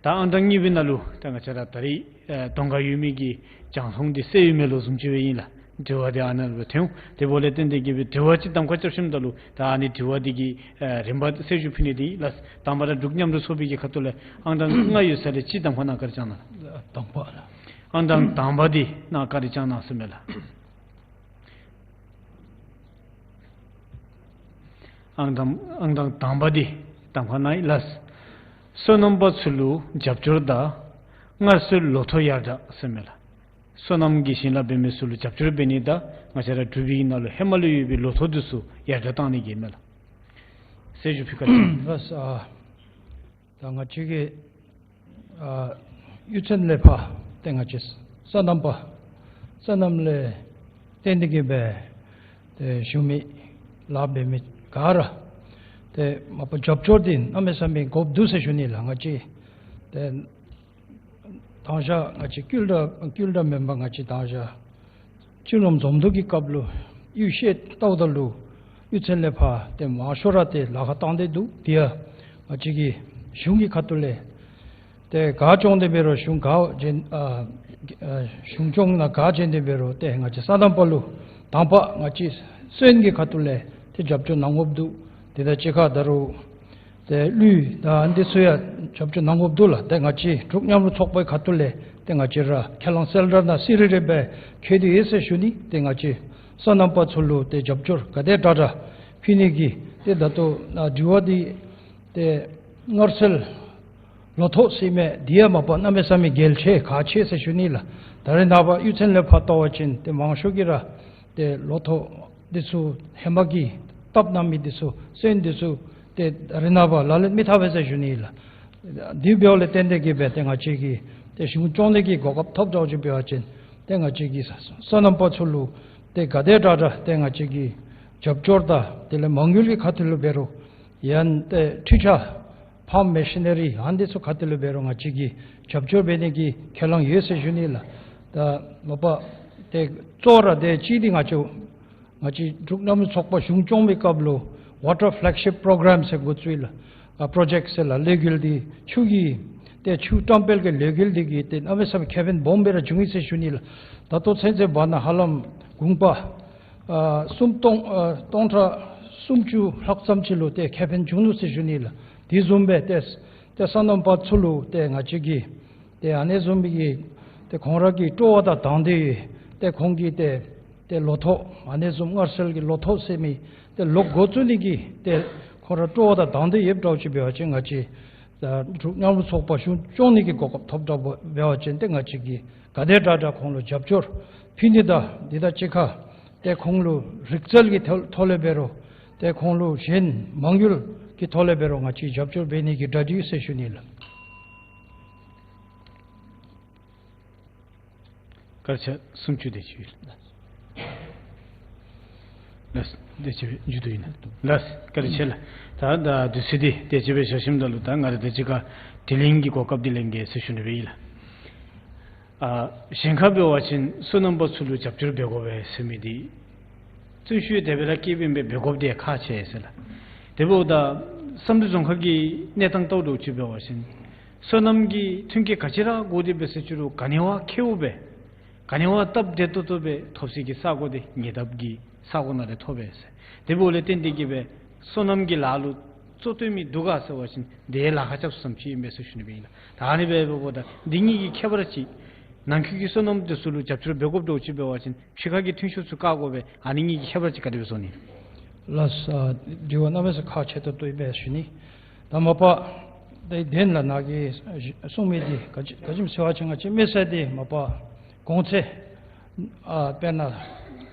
ད་ཨང་གྲངས་གཉིས་པའི་ནང་ལུ་ད་ང་བཅས་ར་ད་རིས་ཨེ་གདོང་ཁར་ཡོད་མི་གི་རྒྱང་མཐོང་འདི་གསལ་ཡོད་མེད་ལོ་བཟུམ་ཅིག་སྦེ་ཨིན་ལགས། དྲི་བ་འདི་ཨ་ནཱ་ལུ་ཐོན་འོང་། དེ་འབདཝ་ལས་བརྟེན་ཏེ་གི་སྦེ་དྲི་བ་ཅིག་གདམ་ཁ་རྐྱབ་ཞིནམ་ད་ལུ་ད་ཨ་ནི་དྲི་བ་འདི་གི་ཨེ་རིམ་པ་གསལ་ཞུ་ཕུལ་ནི་འདི་ལགས། དང་པ་ར་འབྲུག་མཉམ་རུབ་ཚོགས་པའི་གི་ཁ་ཐུག་ལས་ཨང་གྲངས་ལྔ་ཡོད་ས་ལས་གཅིག་གདམ་ཁ་གནང་བཀའ་དྲིན་བསྐྱང་གནང་། དང་པ་ལགས། ཨང་གྲངས་དང་པ་འདི་གནང་བཀའ་དྲིན་བསྐྱང་གནང་ཟེར་མས་ལགས། ཨང་གྲངས་ཨང་གྲངས་དང་པ་འདི་གདམ་ཁ་གནང་ཡི་ལགས། སོ་ནམ་པ་ཚུ་ལུ་རྒྱབ་སྐྱོར་དང་སྔར་སྲོལ་ལོ་ཐོག་ཡར་དྲག་ཟེར་མས་ལགས། སོ་ནམ་གྱི་ཞིང་ལཱ་འབད་མི་ཚུ་ལུ་རྒྱབ་སྐྱོར་འབད་ནི་དང་ང་བཅས་ར་འབྲུག་པའི་ནང་ལུ་ཧེ་མ་ལུ་ཡོད་པའི་ལོ་ཐོག་འདི་ཚུ་ཡར་དྲག་གཏང་ནི་གི་མས་ལགས། གསལ་ཞུ་ཕུལ་བཀའ་དྲིན། ལགས། ཨ་ད་ང་བཅས་ཀྱི་ཨ་གཡུས་ཚན་ལས་ཕར་ཏེ་ང་བཅས་སོ་ནམ་པ་སོ་ནམ་ལས་བརྟེན་ཏེ་གི་སྦེ་ཏེ་ཞུ་མི་ལཱ་འབད་མི་ག་ར་ཏེ་མ་པ་རྒྱབ་སྐྱོར་འདི་གནམ་མེད་ས་མེད་དགོཔ་འདུག་ཟེར་ཞུ་ནི་ལགས། ང་བཅས་ཏེ་མདང་ཞག་ང་བཅས་སྐུལ་དྲགས་སྐུལ་དྲགས་མེན་པར་ང་བཅས་མདང་ཞག་སྤྱི་ནོར་འཛོམས་འདུ་གི་སྐབས་ལུ་གཡུས་ཤེས་ལྟཝ་ད་ལུ་གཡུས་ཚན་ལས་ཕར་ཏེ་མང་ཤོས་ར་ཏེ་ལཱ་ཁག་བཏང་སྟེ་འདུག། དེ་ཡང་ང་བཅས་ཀྱི་གཞུང་གི་ཁ་ཐུག་ལས་ཏེ་ག་བྱུང་སྟེ་འབད་རུང་གཞུང་ག་བྱོན་ཨ་ཨ་གཞུང་སྐྱོང་ནང་ག་བྱོན་ཏེ་འབད་རུང་ཏེ་ང་བཅས་སོ་ནམ་པ་ལུ་དང་པ་ང་བཅས་སོན་གྱི་ཁ་ཐུག་ལས་ཏེ་རྒྱབ་སྐྱོར་གནང་དགོཔ་འདུག། དེ་དང་གཅིག་ཁར་ད་རུང་ཏེ་ཀླུ་དང་འདི་ཚུ་ཡང་རྒྱབ་སྐྱོར་གནང་དགོཔ་འདུག་ལགས། ཏེ་ང་བཅས་འབྲུག་མཉམ་རུབ་ཚོགས་པའི་ཁ་ཐུག་ལས་ཏེ་ང་བཅས་ར་ཁས་བླངས་གསལ་བསྒྲགས་ནང་གསལ་རི་རི་སྦེ་བཀོད་དེ་ཡོད་ཟེར་ཞུ་ནི། ཏེ་ང་བཅས་སོ་ནམ་པ་ཚུ་ལུ་ཏེ་རྒྱབ་སྐྱོར་ག་དེ་དྲག་དྲག་ཕུལ་ནི་གི་ཏེ་ད་ལྟོ་ཨ་དྲི་བ་འདི་ཏེ་སྔར་སྲོལ་ལོ་ཐོག་ཟེར་མི་འདི་ཡང་མ་པ་གནམ་མེད་ས་མེད་གལ་ཆེ་ཁག་ཆེ་ཟེར་ཞུ་ནི་ལགས། ད་རེས་ནངས་པ་གཡུས་ཚན་ལས་ཕར་ལྟ་བ་ཅིན་ཏེ་མང་ཤོས་ཀྱིས་ར་ཏེ་ལོ་ཐོག་འདི་ཚུ་ཧེ་མ་གི་བཏབ་གནང་མི་འདི་ཚུ་སོན་འདི་ཚུ་ཏེ་ད་རེས་ནངས་པ་ལག་ལེན་མི་འཐབ་པས་ཟེར་ཞུ་ནི་ལགས། དེ་འབདཝ་ལས་བརྟེན་ཏེ་གི་སྦེ་ཏེ་ང་བཅས་ཀྱིས་ཏེ་གཞུང་སྐྱོང་ནི་གི་གོ་སྐབས་ཐོབ་འགྱོ་ཅི་འབད་བ་ཅིན་ཏེ་ང་བཅས་ཀྱི་སོ་ནམ་པ་ཚུ་ལུ་ཏེ་ག་དེ་དྲག་དྲག་ཏེ་ང་བཅས་ཀྱིས་རྒྱབ་སྐྱོར་དང་དེ་ལས་མ་དངུལ་གྱི་ཁ་ཐུག་ལུ་འབད་རུང་ཡང་ཏེ་འཕྲུལ་ཆས་ཕཱམ་མེ་ཤི་ནེ་རི་ཨ་ནི་ཚུ་ཁ་ཐུག་ལུ་འབད་རུང་ང་བཅས་ཀྱིས་རྒྱབ་སྐྱོར་འབད་ནི་གི་ཁས་བླངས་ཡོད་ཟེར་ཞུ་ནི་ལགས། ད་མ་པ་ཏེ་གཙོ་བོ་ར་ཏེ་གཅིག་འདི་ང་བཅས་ང་བཅས་འབྲུག་མཉམ་རུབ་ཚོགས་པ་གཞུང་སྐྱོང་བའི་སྐབས་ལུ་Water Flagship Program ཟེར་འགོ་བཙུགས་ཡི་ལགས། ཨ་པྲོ་ཇེཀཊ་ཟེར་ལགས། ལས་འགུལ་འདི་ཆུ་གི་ཏེ་ཆུ་བཀྲམ་སྤེལ་གྱི་ལས་འགུལ་འདི་གིས་ཏེ་གནམ་མེད་ས་མེད་ཁེ་ཕན་སྦོམ་སྦེ་ར་བྱུང་ཡི་ཟེར་ཞུ་ནི་ལགས། ད་ལྟོ་ཚུན་ཚོད་བར་ན་ཧ་ལམ་གུང་པ་ཨ་སུམ་སྟོང་ཨ་སྟོང་ཕྲག་སུམ་ཅུ་ལྷག་ཙམ་ཅིག་ལུ་ཏེ་ཁེ་ཕན་བྱུང་ནུག་ཟེར་ཞུ་ནི་ལགས། དེ་བཟུམ་སྦེ་ཏེ་ཏེ་སོ་ནམ་པ་ཚུ་ལུ་ཏེ་ང་བཅས་ཀྱིས་ཏེ་ཨ་ནི་བཟུམ་གྱི་ཏེ་ཁོང་ར་གི་སྤྲོ་བ་དང་དང་འདོད་ཡོད། ཏེ་ཁོང་གིས་ཏེ་ཏེ་ལོ་ཐོག་ཨ་ནི་བཟུམ་སྔར་སྲོལ་གྱི་ལོ་ཐོག་ཟེར་མི་ཏེ་ལོག་འགོ་བཙུགས་ནི་གི་ཏེ་ཁོང་ར་སྤྲོ་བ་དང་དང་འདོད་ཡོདཔ་འདྲཝ་ཅིག་འབད་བ་ཅིན་ང་བཅས་ད་འབྲུག་མཉམ་རུབ་ཚོགས་པ་གཞུང་སྐྱོང་ནི་གི་གོ་སྐབས་ཐོབ་འདྲཝ་འབད་བ་ཅིན་ཏེ་ང་བཅས་ཀྱིས་ག་དེ་དྲག་དྲག་ཁོང་ལུ་རྒྱབ་སྐྱོར་ཕུལ་ནི་དང་འདི་དང་གཅིག་ཁར་ཏེ་ཁོང་ལུ་རིག་རྩལ་གྱི་ཐོག་ཐོག་ལས་འབད་རུང་ཏེ་ཁོང་ལུ་གཞན་མ་དངུལ་གྱི་ཐོག་ལས་འབད་རུང་ང་བཅས་རྒྱབ་སྐྱོར་འབད་ནི་གི་གྲ་སྒྲིག་ཡོད་ཟེར་ཞུ་ནི་ལགས། སྐར་ཆ་སུམ་ཅུ་དེ་ཅིག་ཡོད་ལགས། ལགས། དེ་ཅིག་སྦེ་མཇུག་བསྡུ་ཡི་ལགས། ལགས། བཀའ་དྲིན་ཆེ་ལགས། ད་ད་དུས་ཚོད་འདི་དེ་ཅིག་སྦེ་བཞག་ཞིནམ་ད་ལུ་ད་ང་ར་དང་གཅིག་ཁར་དྲི་ལན་གྱི་གོ་སྐབས་འདི་ལེན་གེ་ཟེར་ཞུ་ནི་སྦེ་ཨིན་ལགས། ཨ་གཞན་ཁར་འབད་བ་ཅིན་སོ་ནམ་པ་ཚུ་ལུ་རྒྱབ་སྐྱོར་འབད་དགོ་པས་ཟེར་མི་འདི་བརྩོན་ཤུགས་དེ་སྦེ་ར་བསྐྱེད་འབད་འབད་དགོཔ་འདི་ཁག་ཆེ་ཟེར་ལགས། དེ་འབདཝ་ད་བསམ་གྲུབ་རྫོང་ཁག་གི་གནས་སྟངས་ལྟཝ་འདྲཝ་ཅིག་འབད་བ་ཅིན་སོ་ནམ་གྱི་ཐོན་སྐྱེད་ག་ཅི་ར་དགོ་དེ་འབད་ཟེར་ཅི་རུང་ག་ནི་བ་ཁེཝ་སྦེ་ག་ནི་བ་སྟབས་བདེ་ཏོག་ཏོ་སྦེ་ཐོབ་སའི་གི་ས་གོ་འདི་ཉེ་འདབས་ཀྱི་ས་གོ་ནང་ལས་ཐོབ་པས་ཟེར། དེ་འབདཝ་ལས་བརྟེན་ཏེ་གི་སྦེ་སོ་ནམ་གྱི་ལཱ་ལུ་གཙོ་བཏོན་མི་འདུག་ག་ཟེར་བ་ཅིན་དེ་ལཱ་ཁག་རྐྱབ་ས་ཙམ་ཅིག་ཨིན་པས་ཟེར་ཞུ་ནི་སྦེ་ཨིན་ལགས། ད་ཨ་ནི་སྦེ་འབདཝ་ད་འདི་གཉིས་ཀྱི་ཁྱད་པར་ཅིག་ནང་འཁོད་ཀྱི་སོ་ནམ་འདི་ཚུ་ལུ་རྒྱབ་སྐྱོར་འབད་དགོཔ་འདྲཝ་ཅིག་འབད་བ་ཅིན་ཕྱི་ཁ་གི་མཐུན་ཤོས་ཚུ་བཀག་དགོ་པས། ཨ་ནི་གཉིས་ཀྱི་ཁྱད་པར་ཅིག་ག་དེ་སྦེ་བཟོ་ནི། ལགས། ཨ་དྲི་བ་གནམ་མེད་ས་ཁག་ཆེ་ཏོག་ཏོ་ཨིན་པས་ཞུ་ནི། ད་མ་པ་དེ་དེ་ལས་ནཱ་གིས་གསུངས་མི་འདི་ག་ཅི་ག་ཅི་སྨོ་ཟེར་བ་ཅིན་ང་བཅས་མི་སེར་འདི་མ་པ་གོང་ཚད་ཨ་དཔེར་ན་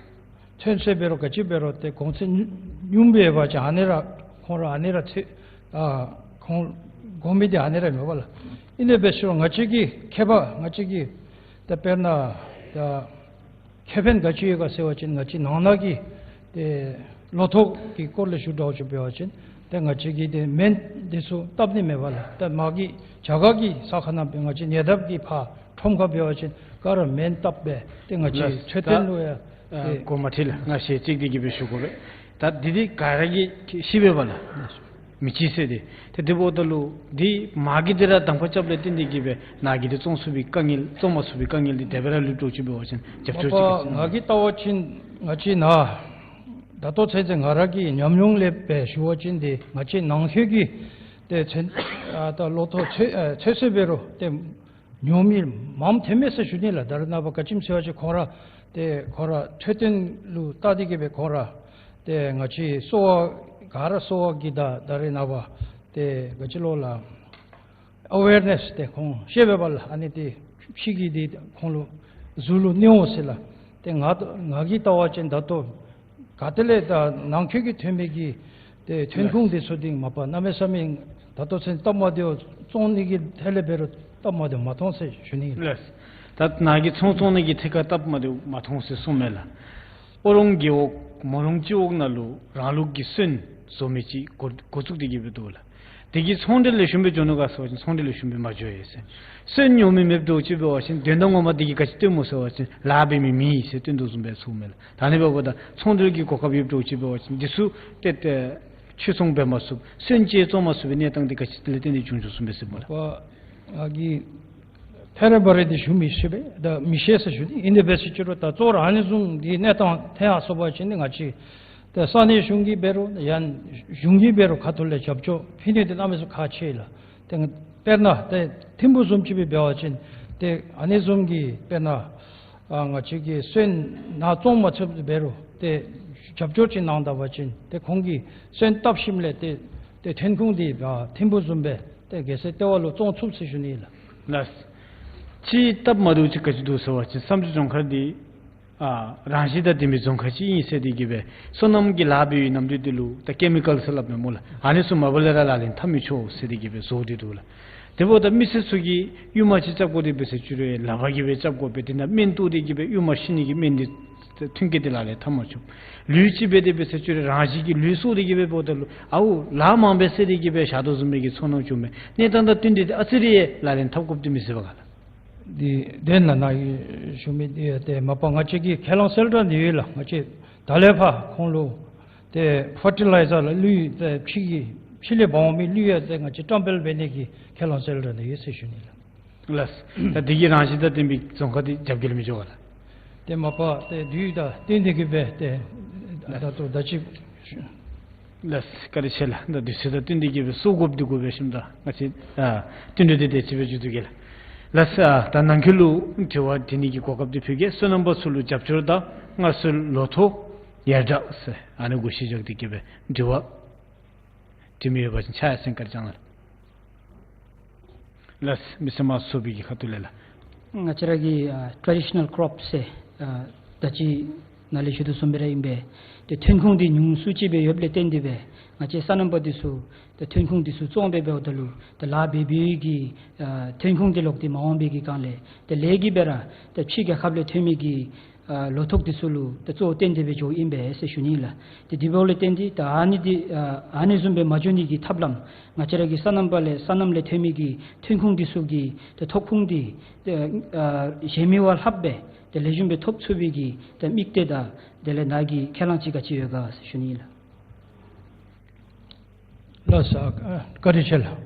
ཚོད་བསྲེ་འབད་རུང་ག་ཅི་འབད་རུང་ཏེ་གོང་ཚད་ཉུ་ཉུང་སྦེ་འབད་བ་ཅིན་ཨ་ནི་ར་ཁོང་ར་ཨ་ནི་ར་ཚོད་ཨ་ཁོང་དགོ་མི་འདི་ཨ་ནི་ར་མས་པ་ལགས། ཨིན་ཏེ་འབད་ཟེར་རུང་ང་བཅས་ཀྱི་ཁེ་ཕན་ང་བཅས་ཀྱི་ཏེ་དཔེར་ན་ད་ཁེ་ཕན་ག་ཅི་ཡོད་ག་ཟེར་བ་ཅིན་ང་བཅས་ནང་ན་གི་ཏེ་ལོ་ཐོག་གི་སྐོར་ལས་ཞུ་དྲག་ཅིག་འབད་བ་ཅིན་ཏེ་ང་བཅས་ཀྱིས་ཏེ་སྨན་འདི་ཚུ་བཏབ་ནི་མེད་པ་ལགས། ཏེ་མ་གི་རྒྱ་གར་གྱི་ས་ཁར་ནང་སྦེ་ང་བཅས་ཉེ་འདབས་ཀྱི་ཕར་ཁྲོམ་ཁར་འབད་བ་ཅིན་ག་ར་སྨན་བཏབ་སྦེ་ཏེ་ང་བཅས་ལགས། ཚོད་ལྟ་བརྟན་ལུ་ཡང་ཨ་ཏེ་གོ་མ་ཐིག་ལགས། ང་ཞལ་གཅིག་འདི་གིས་སྦེ་ཞུ་དགོ་པས། ད་འདི་འདི་ག་ར་གིས་ཤེས་པས་པ་ལགས། མི་ཅིག་ཟེར་ཏེ། ཏེ་དེ་འབདཝ་ད་ལུ་འདི་མ་གི་འདི་ར་དང་པ་རྐྱབ་ལས་བརྟེན་ཏེ་གིས་སྦེ་ནཱ་གིས་འདི་བཙོང་ཚུགས་པའི་དཀའ་ངལ་བཙོང་མ་ཚུགས་པའི་དཀའ་ངལ་འདི་དེ་སྦེ་ར་ལུས་འགྱོ་ཅིག་འབད་བ་ཅིན་རྒྱབ་སྐྱོར་ཅིག་མ་པ་ང་གིས་བལྟ་བ་ཅིན་ང་བཅས་ནཱ་ད་ལྟོ་ཚུན་ཚོད་ང་ར་གི་ཉམས་མྱོང་ལས་སྦེ་ཞུ་བ་ཅིན་འདི་ང་བཅས་ནང་འཁོད་ཀྱི་ཏེ་ཚོད་ཨ་ད་ལོ་ཐོག་ཚོད་ཨ་ཚོད་བསྲེ་འབད་རུང་ཏེ་ཉོ་མི་མངམ་ཐོན་མས་ཟེར་ཞུ་ནི་ལགས། ད་རེས་ནངས་པ་ག་ཅི་སྨོ་ཟེར་བ་ཅིན་ཁོང་ར་ཏེ་ཁོང་ར་འཕྲོད་བསྟེན་ལུ་བལྟ་སྟེ་གིས་སྦེ་ཁོང་ར་ཏེ་ང་བཅས་གསོ་བ་ག་ར་གསོ་བ་གི་ད་ད་རེས་ནངས་པ་ཏེ་ག་ཅི་ལོ་ལགས་ཨ་ཝེར་ནེསི་ཏེ་ཁོང་ཤེས་པས་པ་ལགས། ཨ་ནི་ཏེ་ཕྱི་གི་འདི་ཁོང་ལུ་གཟུགས་ལུ་གནོད་འོང་ཟེར་ལགས། ཏེ་ང་ང་གིས་བལྟ་བ་ཅིན་ད་ལྟོ་ག་ཏེ་ལས་ད་ནང་འཁོད་ཀྱི་ཐོན་མི་གི་ཏེ་ཐོན་ཁུངས་འདི་ཚུ་འདི་མ་པ་གནམ་མེད་ས་མེད་ད་ལྟོ་ཚུན་སྟབས་མ་བདེཝ་བཙོང་ནི་གི་ཐད་ལས་འབད་རུང་སྟབས་མ་བདེཝ་མ་མཐོང་ཟེར་ཞུ་ནི་ཨིན། ལགས། ད་ནཱ་གིས་ཚོང་བཙོང་ནི་གི་ཐད་ཁར་སྟབས་མ་བདེཝ་མ་མཐོང་ཟེར་གསུངས་མས་ལགས། ཨོ་རོང་རྒེད་འོག་མོ་རོང་སྤྱི་འོག་ནང་ལུ་རང་ལུགས་ཀྱི་སོན་བཟོ་མི་ཅིག་འགོ་འགོ་བཙུགས་ཏེ་གིས་སྦེ་འདུག་ལགས། དེ་གིས་ཚོང་འབྲེལ་ལེགས་ཤོམ་སྦེ་འགྱོ་ནུག་ག་ཟེར་བ་ཅིན་ཚོང་འབྲེལ་ལེགས་ཤོམ་སྦེ་མ་འགྱོ་ཡི་ཟེར། སོན་ཉོ་མི་མེདཔ་འགྱོ་ཅིག་འབད་བ་ཅིན་དོན་དག་ངོ་མ་དེ་གིས་ག་ཅི་སྟོནམ་སྨོ་ཟེར་བ་ཅིན་ལཱ་འབད་མི་མེད་ཟེར་སྟོན་དོ་བཟུམ་སྦེ་ཚོརཝ་མས་ལགས། ད་ཨ་ནི་འབདཝ་ད་ཚོང་འབྲེལ་གྱི་གོ་སྐབས་ཡོདཔ་འགྱོ་ཅིག་འབད་བ་ཅིན་འདི་ཚུ་ཏེ་ཏེ་ཕྱིར་ཚོང་འབད་མ་ཚུགས། སོན་ཅིག་བཙོང་མ་ཚུགས་པའི་གནས་སྟངས་འདི་ག་ཅི་ལས་བརྟེན་ཏེ་བྱུང་བྱུངམ་སྦེ་ཟེར་སྨོ་ལགས། ཨ་ང་གིས་ཐད་རི་བ་རི་འདི་ཞུ་མི་ཤེས་པས། ད་མི་ཤེས་ཟེར་ཞུ་ནི་ཨིན། དེ་འབད་ཟེར་ཅི་རུང་ད་གཙོ་བོ་ར་ཨ་ནི་བཟུམ་གྱི་གནས་སྟངས་ཐོན་ཡར་སོང་པ་ཅིན་ནི་ང་བཅས་ཏེ་ས་གནས་གཞུང་གིས་འབད་རུང་ཡང་གཞུང་གིས་འབད་རུང་ཁ་ཐུག་ལས་རྒྱབ་སྐྱོར་ཕུལ་ནི་འདི་གནམ་མེད་ས་མེད་ཁག་ཆེ་ལགས། ཏེ་དཔེར་ན་ཏེ་ཐིམ་ཕུག་བཟུམ་ཅིག་སྦེ་འབད་བ་ཅིན་ཏེ་ཨ་ནི་བཟུམ་གྱི་དཔེར་ན་ཨ་ང་བཅས་ཀྱིས་སོན་ནཱ་བཙོང་མ་ཚུགས་འབད་རུང་ཏེ་རྒྱབ་སྐྱོར་ཅིག་གནང་ད་པ་ཅིན་ཏེ་ཁོང་གིས་སོན་བཏབ་ཞིནམ་ལས་ཏེ་ཏེ་ཐོན་ཁུངས་འདི་ཨ་ཐིམ་ཕུག་བཟུམ་སྦེ་ཏེ་རྒྱལ་སའི་ལྟེ་བ་ལུ་བཙོང་ཚུགས་ཟེར་ཞུ་ནི་ལགས། ལགས། ཅིག་སྟབས་མ་བདེཝ་ཅིག་ག་ཅི་འདུག་ཟེར་བ་ཅིན་བསམ་རྩེ་རྫོང་ཁག་འདི་ཨ་རང་བཞིན་དང་ལྡན་པའི་རྫོང་ཁག་ཅིག་ཨིན་ཟེར་ཏེ་གིས་སྦེ་སོ་ནམ་གྱི་ལཱ་འབད་བའི་གནམ་དུས་འདི་ལུ་ད་ཀེ་མི་ཀཱལ་ཟེར་སླབ་མས་སྨོ་ལགས། ཨ་ནི་ཚུ་མ་པ་ལས་ར་ལག་ལེན་འཐབ་མི་ཆོག་ཟེར་ཏེ་གིས་སྦེ་བཟོ་སྟེ་འདུག་ལགས། དེ་འབདཝ་ད་མི་སེར་ཚུ་གིས་ཡུར་མ་ཅིག་རྐྱབ་དགོ་དེ་འབད་ཟེར་ཅི་རུང་ལག་པ་གིས་སྦེ་རྐྱབ་དགོ་པས། དེ་ནང་སྨན་བཏོག་སྟེ་གིས་སྦེ་ཡུར་མ་ཤི་ནི་གི་སྨན་འདི་མཐུན་རྐྱེན་འདི་ལག་ལེན་འཐབ་མ་ཆོག། ལུད་ཅིག་འབད་དེ་འབད་ཟེར་ཅི་རུང་རང་བཞིན་གྱིས་ལུད་གསོ་སྟེ་གིས་སྦེ་འབདཝ་ད་ལུ་ཨའུ་ལཱ་མང་པས་ཟེར་ཏེ་གིས་སྦེ་བཞག་དོ་བཟུམ་མའི་གི་ཚོར་སྣང་བྱུངམ་མས། གནས་སྟངས་དང་བསྟུན་ཏེ་ཨ་ཙི་རེ་ལག་ལེན་འཐབ་དགོཔ་འདི་མི་སྲིད་པས་ག་ལགས། འདི་དེ་ནང་ན་ཞུ་མི་འདི་ཏེ་མ་པ་ང་བཅས་ཀྱི་ཁས་བླངས་གསལ་བསྒྲགས་འདི་ཡོད་ལགས། ང་བཅས་ད་ལས་ཕར་ཁོང་ལུ་ཏེ་ཕར་ཊི་ལའི་ཛར་ལགས་ལུད་ཏེ་ཕྱི་གི་ཕྱི་ལས་འབག་འོང་མི་ལུད་ཡང་ཏེ་ང་བཅས་བཀྲམ་སྤེལ་འབད་ནི་གི་ཁས་བླངས་གསལ་བསྒྲགས་འདི་ཡོད་ཟེར་ཞུ་ནི་ལགས། ལགས། ད་འདི་གིས་རང་བཞིན་དང་ལྡན་པའི་རྫོང་ཁག་འདི་རྒྱབ་འགལ་མི་འགྱོ་ག་ལགས། ཏེ་མ་པ་ཏེ་དུས་དང་བསྟུན་ཏེ་གིས་སྦེ་ཏེ་ད་ལྟོ་ད་ཅི་ལགས། བཀའ་དྲིན་ཆེ་ལགས། ད་དུས་ཚོད་དང་བསྟུན་ཏེ་གིས་སྦེ་གསོལཝ་བཀོད་དེ་གོ་སྦེ་ཞིནམ་ད་ང་བཅས་ཨ་བསྟུན་གྲོས་འདི་དེ་ཅིག་སྦེ་མཇུག་བསྡུ་གེ་ལགས། ལགས་སོ། ད་ནང་འཁོད་ལུ་དྲི་བ་དྲི་ནི་གི་གོ་སྐབས་འདི་ཕུལ་གེ། སོ་ནམ་པ་ཚུ་ལུ་རྒྱབ་སྐྱོར་དང་སྔར་སྲོལ་ལོ་ཐོག་ཡར་དྲག་ཟེར་ཨ་ནི་གུ་གཞི་བཞག་སྟེ་གིས་སྦེ་དྲི་བ་དྲི་མི་ཡོད་པ་ཅིན་ཕྱག་ཡར་སེང་བཀའ་དྲིན་བསྐྱང་གནང་། ལགས། མི་སེར་མང་ཚོགས་པའི་གི་ཁ་ཐུག་ལས་ལགས། ང་བཅས་ར་གི་ཨ་ཊ་རེ་ཌི་ཤ་ནཱལ་ཀོརོཔ་ཟེར་ཨ་ད་ཅི་ནཱ་ལས་ཞུ་དོ་བཟུམ་སྦེ་ར་ཨིན་པས། ཏེ་ཐོན་ཁུངས་འདི་ཉུང་སུ་ཅིག་སྦེ་ཡོདཔ་ལས་བརྟེན་ཏེ་སྦེ་ང་བཅས་སོ་ནམ་པ་འདི་ཚུ་ཏེ་ཐོན་ཁུངས་འདི་ཚུ་བཙོང་སྦེ་འབདཝ་ད་ལུ་ཏེ་ལཱ་འབད་འབད་བའི་གི་ཨ་ཐོན་ཁུངས་འདི་ལོག་སྟེ་མ་འོང་པའི་གི་སྒང་ལས་ཏེ་ལས་ཀྱི་སྦེ་ར་ཏེ་ཕྱི་རྒྱལ་ཁབ་ལས་ཐོན་མི་གི་ཨ་ལོ་ཐོག་འདི་ཚུ་ལུ་ཏེ་གཙོ་བོ་བརྟེན་ཏེ་སྦེ་འགྱོཝ་ཨིན་པས་ཟེར་ཞུ་ནི་ལགས། ཏེ་དེ་འབདཝ་ལས་བརྟེན་ཏེ་ད་ཨ་ནི་འདི་ཨ་ཨ་ནི་བཟུམ་སྦེ་མ་འགྱོ་ནི་གི་ཐབས་ལམ་ང་བཅས་ར་གི་སོ་ནམ་པ་ལས་སོ་ནམ་ལས་ཐོན་མི་གི་ཐོན་ཁུངས་འདི་ཚུ་གི་ཏེ་ཐོབ་ཁུངས་འདི་ཏེ་ཨ་གཞན་མི་བ་ལྷགཔ་སྦེ་ཏེ་ལེགས་ཤོམ་སྦེ་ཐོབ་ཚུགས་པའི་གི་ཏེ་དམིགས་གཏད་དང་དེ་ལས་ནཱ་གི་ཁས་བླངས་ཅིག་ག་ཅི་ཡོད་ག་ཟེར་ཞུ་ནི་ལགས། ལགས་སོ། བཀའ་དྲིན་ཆེ་ལགས།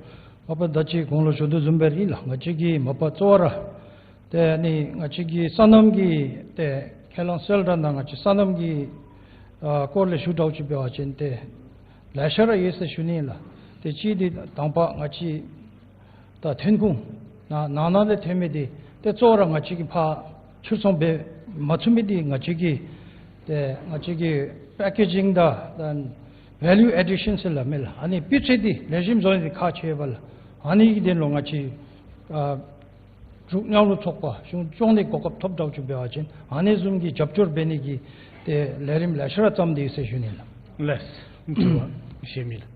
མ་པ་ད་ཅི་གོང་ལུ་ཞུ་དོ་བཟུམ་སྦེ་ར་ཨིན་ལགས། ང་བཅས་ཀྱི་མ་པ་གཙོ་བོ་ར་ཏེ་ཨ་ནི་ང་བཅས་ཀྱི་སོ་ནམ་གྱི་ཏེ་ཁས་བླངས་གསལ་བསྒྲགས་ནང་ང་བཅས་སོ་ནམ་གྱི་ཨ་སྐོར་ལས་ཞུ་དྲག་ཅིག་འབད་བ་ཅིན་ཏེ་ལེ་ཤ་ར་ཡོད་ཟེར་ཞུ་ནི་ལགས། ཏེ་གཅིག་འདི་དང་པ་ང་བཅས་ད་ཐོན་ཁུངས་ནང་ནང་ན་ལས་ཐོན་མི་འདི་ཏེ་གཙོ་བོ་ར་ང་བཅས་ཀྱིས་ཕར་ཕྱིར་ཚོང་འབད་མ་ཚུགས་མི་འདི་ང་བཅས་ཀྱི་ཏེ་ང་བཅས་ཀྱི་པེ་ཀེ་ཇིང་དང་ད་ཝེ་ལུ་ཨེ་ཌི་ཤཱན་ཟེར་སླབ་མས་ལགས། ཨ་ནི་སྤུས་ཚད་འདི་ལེགས་ཤོམ་བཟོ་ནི་འདི་ཁག་ཆེ་བས་ལགས། ཨ་ནི་གི་དོན་ལུ་ང་བཅས་ཨ་ འབྲུག་མཉམ་རུབ་ཚོགས་པ་གཞུང་སྐྱོང་ནི་གོ་སྐབས་ཐོབ་འདྲཝ་ཅིག་འབད་བ་ཅིན་ཨ་ནི་བཟུམ་གྱི་རྒྱབ་སྐྱོར་འབད་ནི་གི་ཏེ་ལས་རིམ་ལེ་ཤ་ར་བརྩམས་ཏེ་ཡོད་ཟེར་ཞུ་ནི་ལགས། ལགས། དྲི་བ་གཞན་མི་ལགས།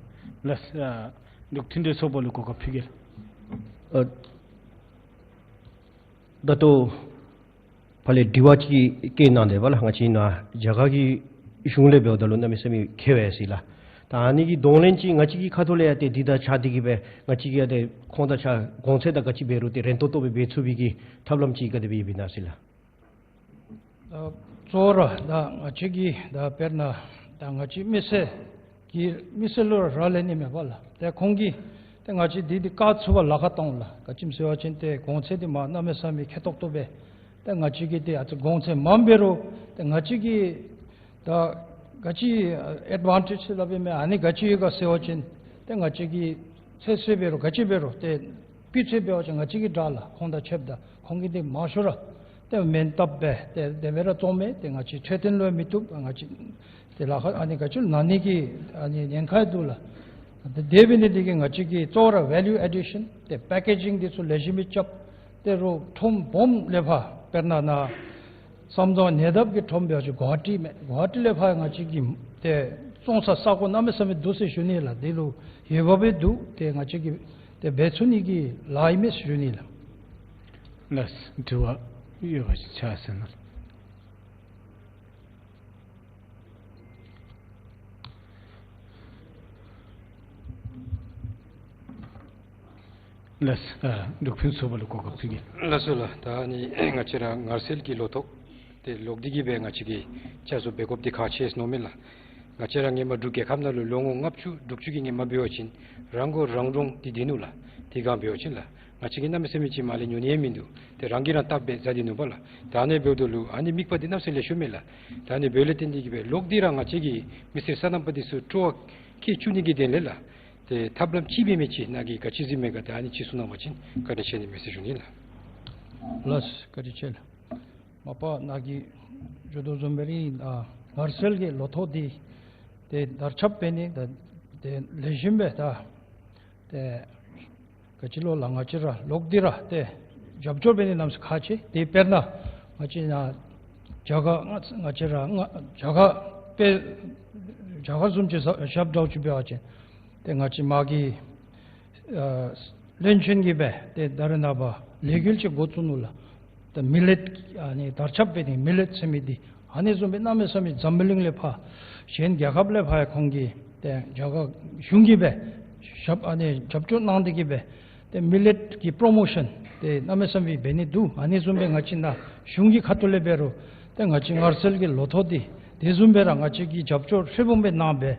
ལགས། ཨ་འབྲུག་མཐུན་འབྲེལ་ཚོགས་པ་ལུ་གོ་སྐབས་ཕུལ་གེ་ལགས། ཨ་ད་ལྟོ་ཕར་ལས་དྲི་བ་ཅིག་བཀོད་གནང་དེས་པ་ལགས། ང་བཅས་ནཱ་རྒྱ་གར་གྱི་གཞུང་ལས་འབདཝ་ད་ལུ་གནམ་མེད་ས་མེད་ཁེ་བས་ཟེར་ལགས། ད་ཨ་ནི་གི་གདོང་ལེན་ཅིག་ང་བཅས་ཀྱི་ཁ་ཐུག་ལས་ཡང་ཏེ་འདི་དང་ཆ་འདི་གིས་སྦེ་ང་བཅས་ཀྱིས་ཡང་ཏེ་ཁོང་དང་ཆ་གོང་ཚད་དང་ག་ཅི་འབད་རུང་ཏེ་རན་ཏོག་ཏོ་སྦེ་འབད་ཚུགས་པའི་གི་ཐབས་ལམ་ཅིག་ག་དེ་སྦེ་ཡོདཔ་ཨིན་ན་ཟེར་ལགས། ད་གཙོ་བོ་ར་ད་ང་བཅས་ཀྱིས་ད་དཔེར་ན་ད་ང་བཅས་མི་སེར་གྱི་མི་སེར་ལུ་ར་རག་ལས་ནི་མས་པ་ལགས། ཏེ་ཁོང་གིས་ཏེ་ང་བཅས་འདི་འདི་བཀག་ཚུགས་པར་ལཱ་ཁག་གཏང་ལགས། ག་ཅི་སྨོ་ཟེར་བ་ཅིན་ཏེ་གོང་ཚད་འདི་མར་གནམ་མེད་ས་མེད་ཁེ་ཏོག་ཏོ་སྦེ་ཏེ་ང་བཅས་ཀྱིས་ཏེ་ཨ་ཙི་གོང་ཚད་མངམ་འབད་རུང་ཏེ་ང་བཅས་ཀྱིས་ད་ག་ཅི་ཨེཌ་ཝན་ཊེཇ་ཟེར་སླབ་ཨིན་མས། ཨ་ནི་ག་ཅི་ཡོད་ག་ཟེར་བ་ཅིན་ཏེ་ང་བཅས་ཀྱིས་ཚོད་བསྲེ་འབད་རུང་ག་ཅི་འབད་རུང་ཏེ་སྤུས་ཚད་འབད་བ་ཅིན་ང་བཅས་ཀྱིས་དྲག་ལགས། ཁོང་དང་ཕྱདཔ་ད་ཁོང་གིས་ཏེ་མང་ཤོས་ར་ཏེ་མེན་བཏབ་སྦེ་ཏེ་དེ་སྦེ་ར་བཙོང་མས། ཏེ་ང་བཅས་འཕྲོད་བསྟེན་ལུ་ཡང་མི་བཏུབ། ང་བཅས་ཏེ་ལཱ་ཁག་ཨ་ནི་ག་ཅི་ལུ་ན་ནི་གི་ཨ་ནི་ཉེན་ཁ་ཡང་འདུག་ལགས། ཏེ་དེ་འབད་ནི་འདི་གིས་ང་བཅས་ཀྱིས་གཙོ་བོ་ར་ཝེ་ལུ་ཨེ་ཌི་ཤཱན་ཏེ་པེ་ཀེ་ཇིང་འདི་ཚུ་ལེགས་ཤོམ་སྦེ་རྐྱབ། ཏེ་རོགས་ཁྲོམ་སྦོམ་ལས་ཕར་དཔེར་ན་ནཱ་བསམ་རྫོང་ཉེ་འདབས་ཀྱི་ཁྲོམ་འབད་བ་ཅིན་གུ་ཝ་ཧ་ཊི་མས། གུ་ཝ་ཧ་ཊི་ལས་ཕར་ང་བཅས་ཀྱི་ཏེ་བཙོང་ས་ས་གོ་གནམ་མེད་ས་མེད་འདུག་ཟེར་ཞུ་ནི་ལགས། འདི་ལུ་འོས་འབབ་སྦེ་འདུག། ཏེ་ང་བཅས་ཀྱིས་ཏེ་འབད་ཚུགས་ནི་གི་ལཱ་ཨིན་མས་ཟེར་ཞུ་ནི་ལགས། ལགས། དྲི་བ་ཡོད་པ་ཅིན་ཕྱག་འཚལ་གནང་། ལགས། ཨ་འབྲུག་ཕུན་ཚོགས་པ་ལུ་གོ་སྐབས་ཕུལ་གེ། ལགས་སོ་ལགས། ད་ཨ་ནི་ང་བཅས་ར་ངལ་སེལ་གྱི་ལོ་ཐོག་ཏེ་ལོག་སྟེ་གིས་སྦེ་ང་བཅས་ཀྱིས་བསྐྱར་གསོ་འབད་དགོཔ་འདི་ཁག་ཆེ་ཟེར་མནོཝ་མས་ལགས། ང་བཅས་ར་སྔོན་མ་འབྲུག་རྒྱལ་ཁབ་ནང་ལུ་ལོ་ངོ་ལྔ་བཅུ་དྲུག་ཅུ་གི་སྔོན་མ་འབད་བ་ཅིན་རང་མགོ་རང་འདྲོངས་ཏེ་སྡོད་ནུག་ལགས། དེ་སྒང་འབད་བ་ཅིན་ལགས་ང་བཅས་ཀྱིས་གནམ་མེད་ས་མེད་ཅིག་མར་ལས་ཉོ་ནི་ཡང་མིན་འདུག། ཏེ་རང་གིས་རང་བཏབ་སྦེ་བཟའ་སྡོད་ནུག་པ་ལགས། ད་ཨ་ནི་འབདཝ་ད་ལུ་ཨ་ནི་དམིགས་པ་འདི་གནམ་མེད་ས་མེད་ལེགས་ཤོམ་མས་ལགས། ད་ཨ་ནི་འབདཝ་ལས་བརྟེན་ཏེ་གིས་སྦེ་ལོག་སྟེ་ར་ང་བཅས་ཀྱི་མི་སེར་སོ་ནམ་པ་འདི་ཚུ་སྤྲོ་བ་བསྐྱེད་བཅུག་ནི་གི་དོན་ལས་ལགས་ཏེ་ཐབས་ལམ་ཅིག་འབད་མི་ཅིག་ནཱ་གིས་ག་ཅི་གཟིགས་མས་ག། ད་ཨ་ནི་ཅིག་གསུང་གནང་བ་ཅིན་བཀའ་དྲིན་ཆེ་ནི་མས་ཟེར་ཞུ་ནི་ལགས། ལགས། བཀའ་དྲིན་ཆེ་ལགས། མ་པ་ནཱ་གིས་ཞུ་དོ་བཟུམ་སྦེ་ར་ཨ་ངལ་སེལ་གྱི་ལོ་ཐོག་འདི་ཏེ་དར་ཁྱབ་འབད་ནི་ད་ཏེ་ལེགས་ཤོམ་སྦེ་ད་ཏེ་ག་ཅི་ལོ་ལགས་ང་བཅས་ར་ལོག་སྟེ་ར་ཏེ་རྒྱབ་སྐྱོར་འབད་ནི་གནམ་མེད་ས་མེད་ཁག་ཆེ། ཏེ་དཔེར་ན་ང་བཅས་ནཱ་རྒྱ་གར་ང་ང་བཅས་ར་ང་རྒྱ་གར་དཔེ་རྒྱ་གར་བཟུམ་ཅིག་བཞག་བཞགཔ་འདྲཝ་ཅིག་འབད་བ་ཅིན་ཏེ་ང་བཅས་མ་གི་ཨ་བློན་ཆེན་གྱིས་སྦེ་ཏེ་ད་རེས་ནངས་པ་ལས་འགུལ་ཅིག་འགོ་བཙུགས་ནུག་ལགས། ཏེ་མི་ལེཊ་ཨ་ནི་དར་ཁྱབ་འབད་ནི་མི་ལེཊ་ཟེར་མི་འདི་ཨ་ནི་བཟུམ་སྦེ་གནམ་མེད་ས་མེད་འཛམ་བུ་གླིང་ལས་ཕར་གཞན་རྒྱལ་ཁབ་ལས་ཕར་ཡང་ཁོང་གིས་ཏེ་རྒྱ་གར་གཞུང་གིས་སྦེ་ཞབས་ཨ་ནི་རྒྱབ་སྐྱོར་གནང་སྟེ་གིས་སྦེ་ཏེ་མི་ལེཊ་ཀྱི་པྲོ་མོ་ཤཱན་ཏེ་གནམ་མེད་ས་མེད་འབད་ནི་འདུག། ཨ་ནི་བཟུམ་སྦེ་ང་བཅས་ནཱ་གཞུང་གི་ཁ་ཐུག་ལས་འབད་རུང་ཏེ་ང་བཅས་ངལ་སེལ་གྱི་ལོ་ཐོག་འདི་དེ་བཟུམ་སྦེ་ར་ང་བཅས་ཀྱིས་རྒྱབ་སྐྱོར་ཧྲིལ་བུམ་སྦེ་གནང་སྦེ་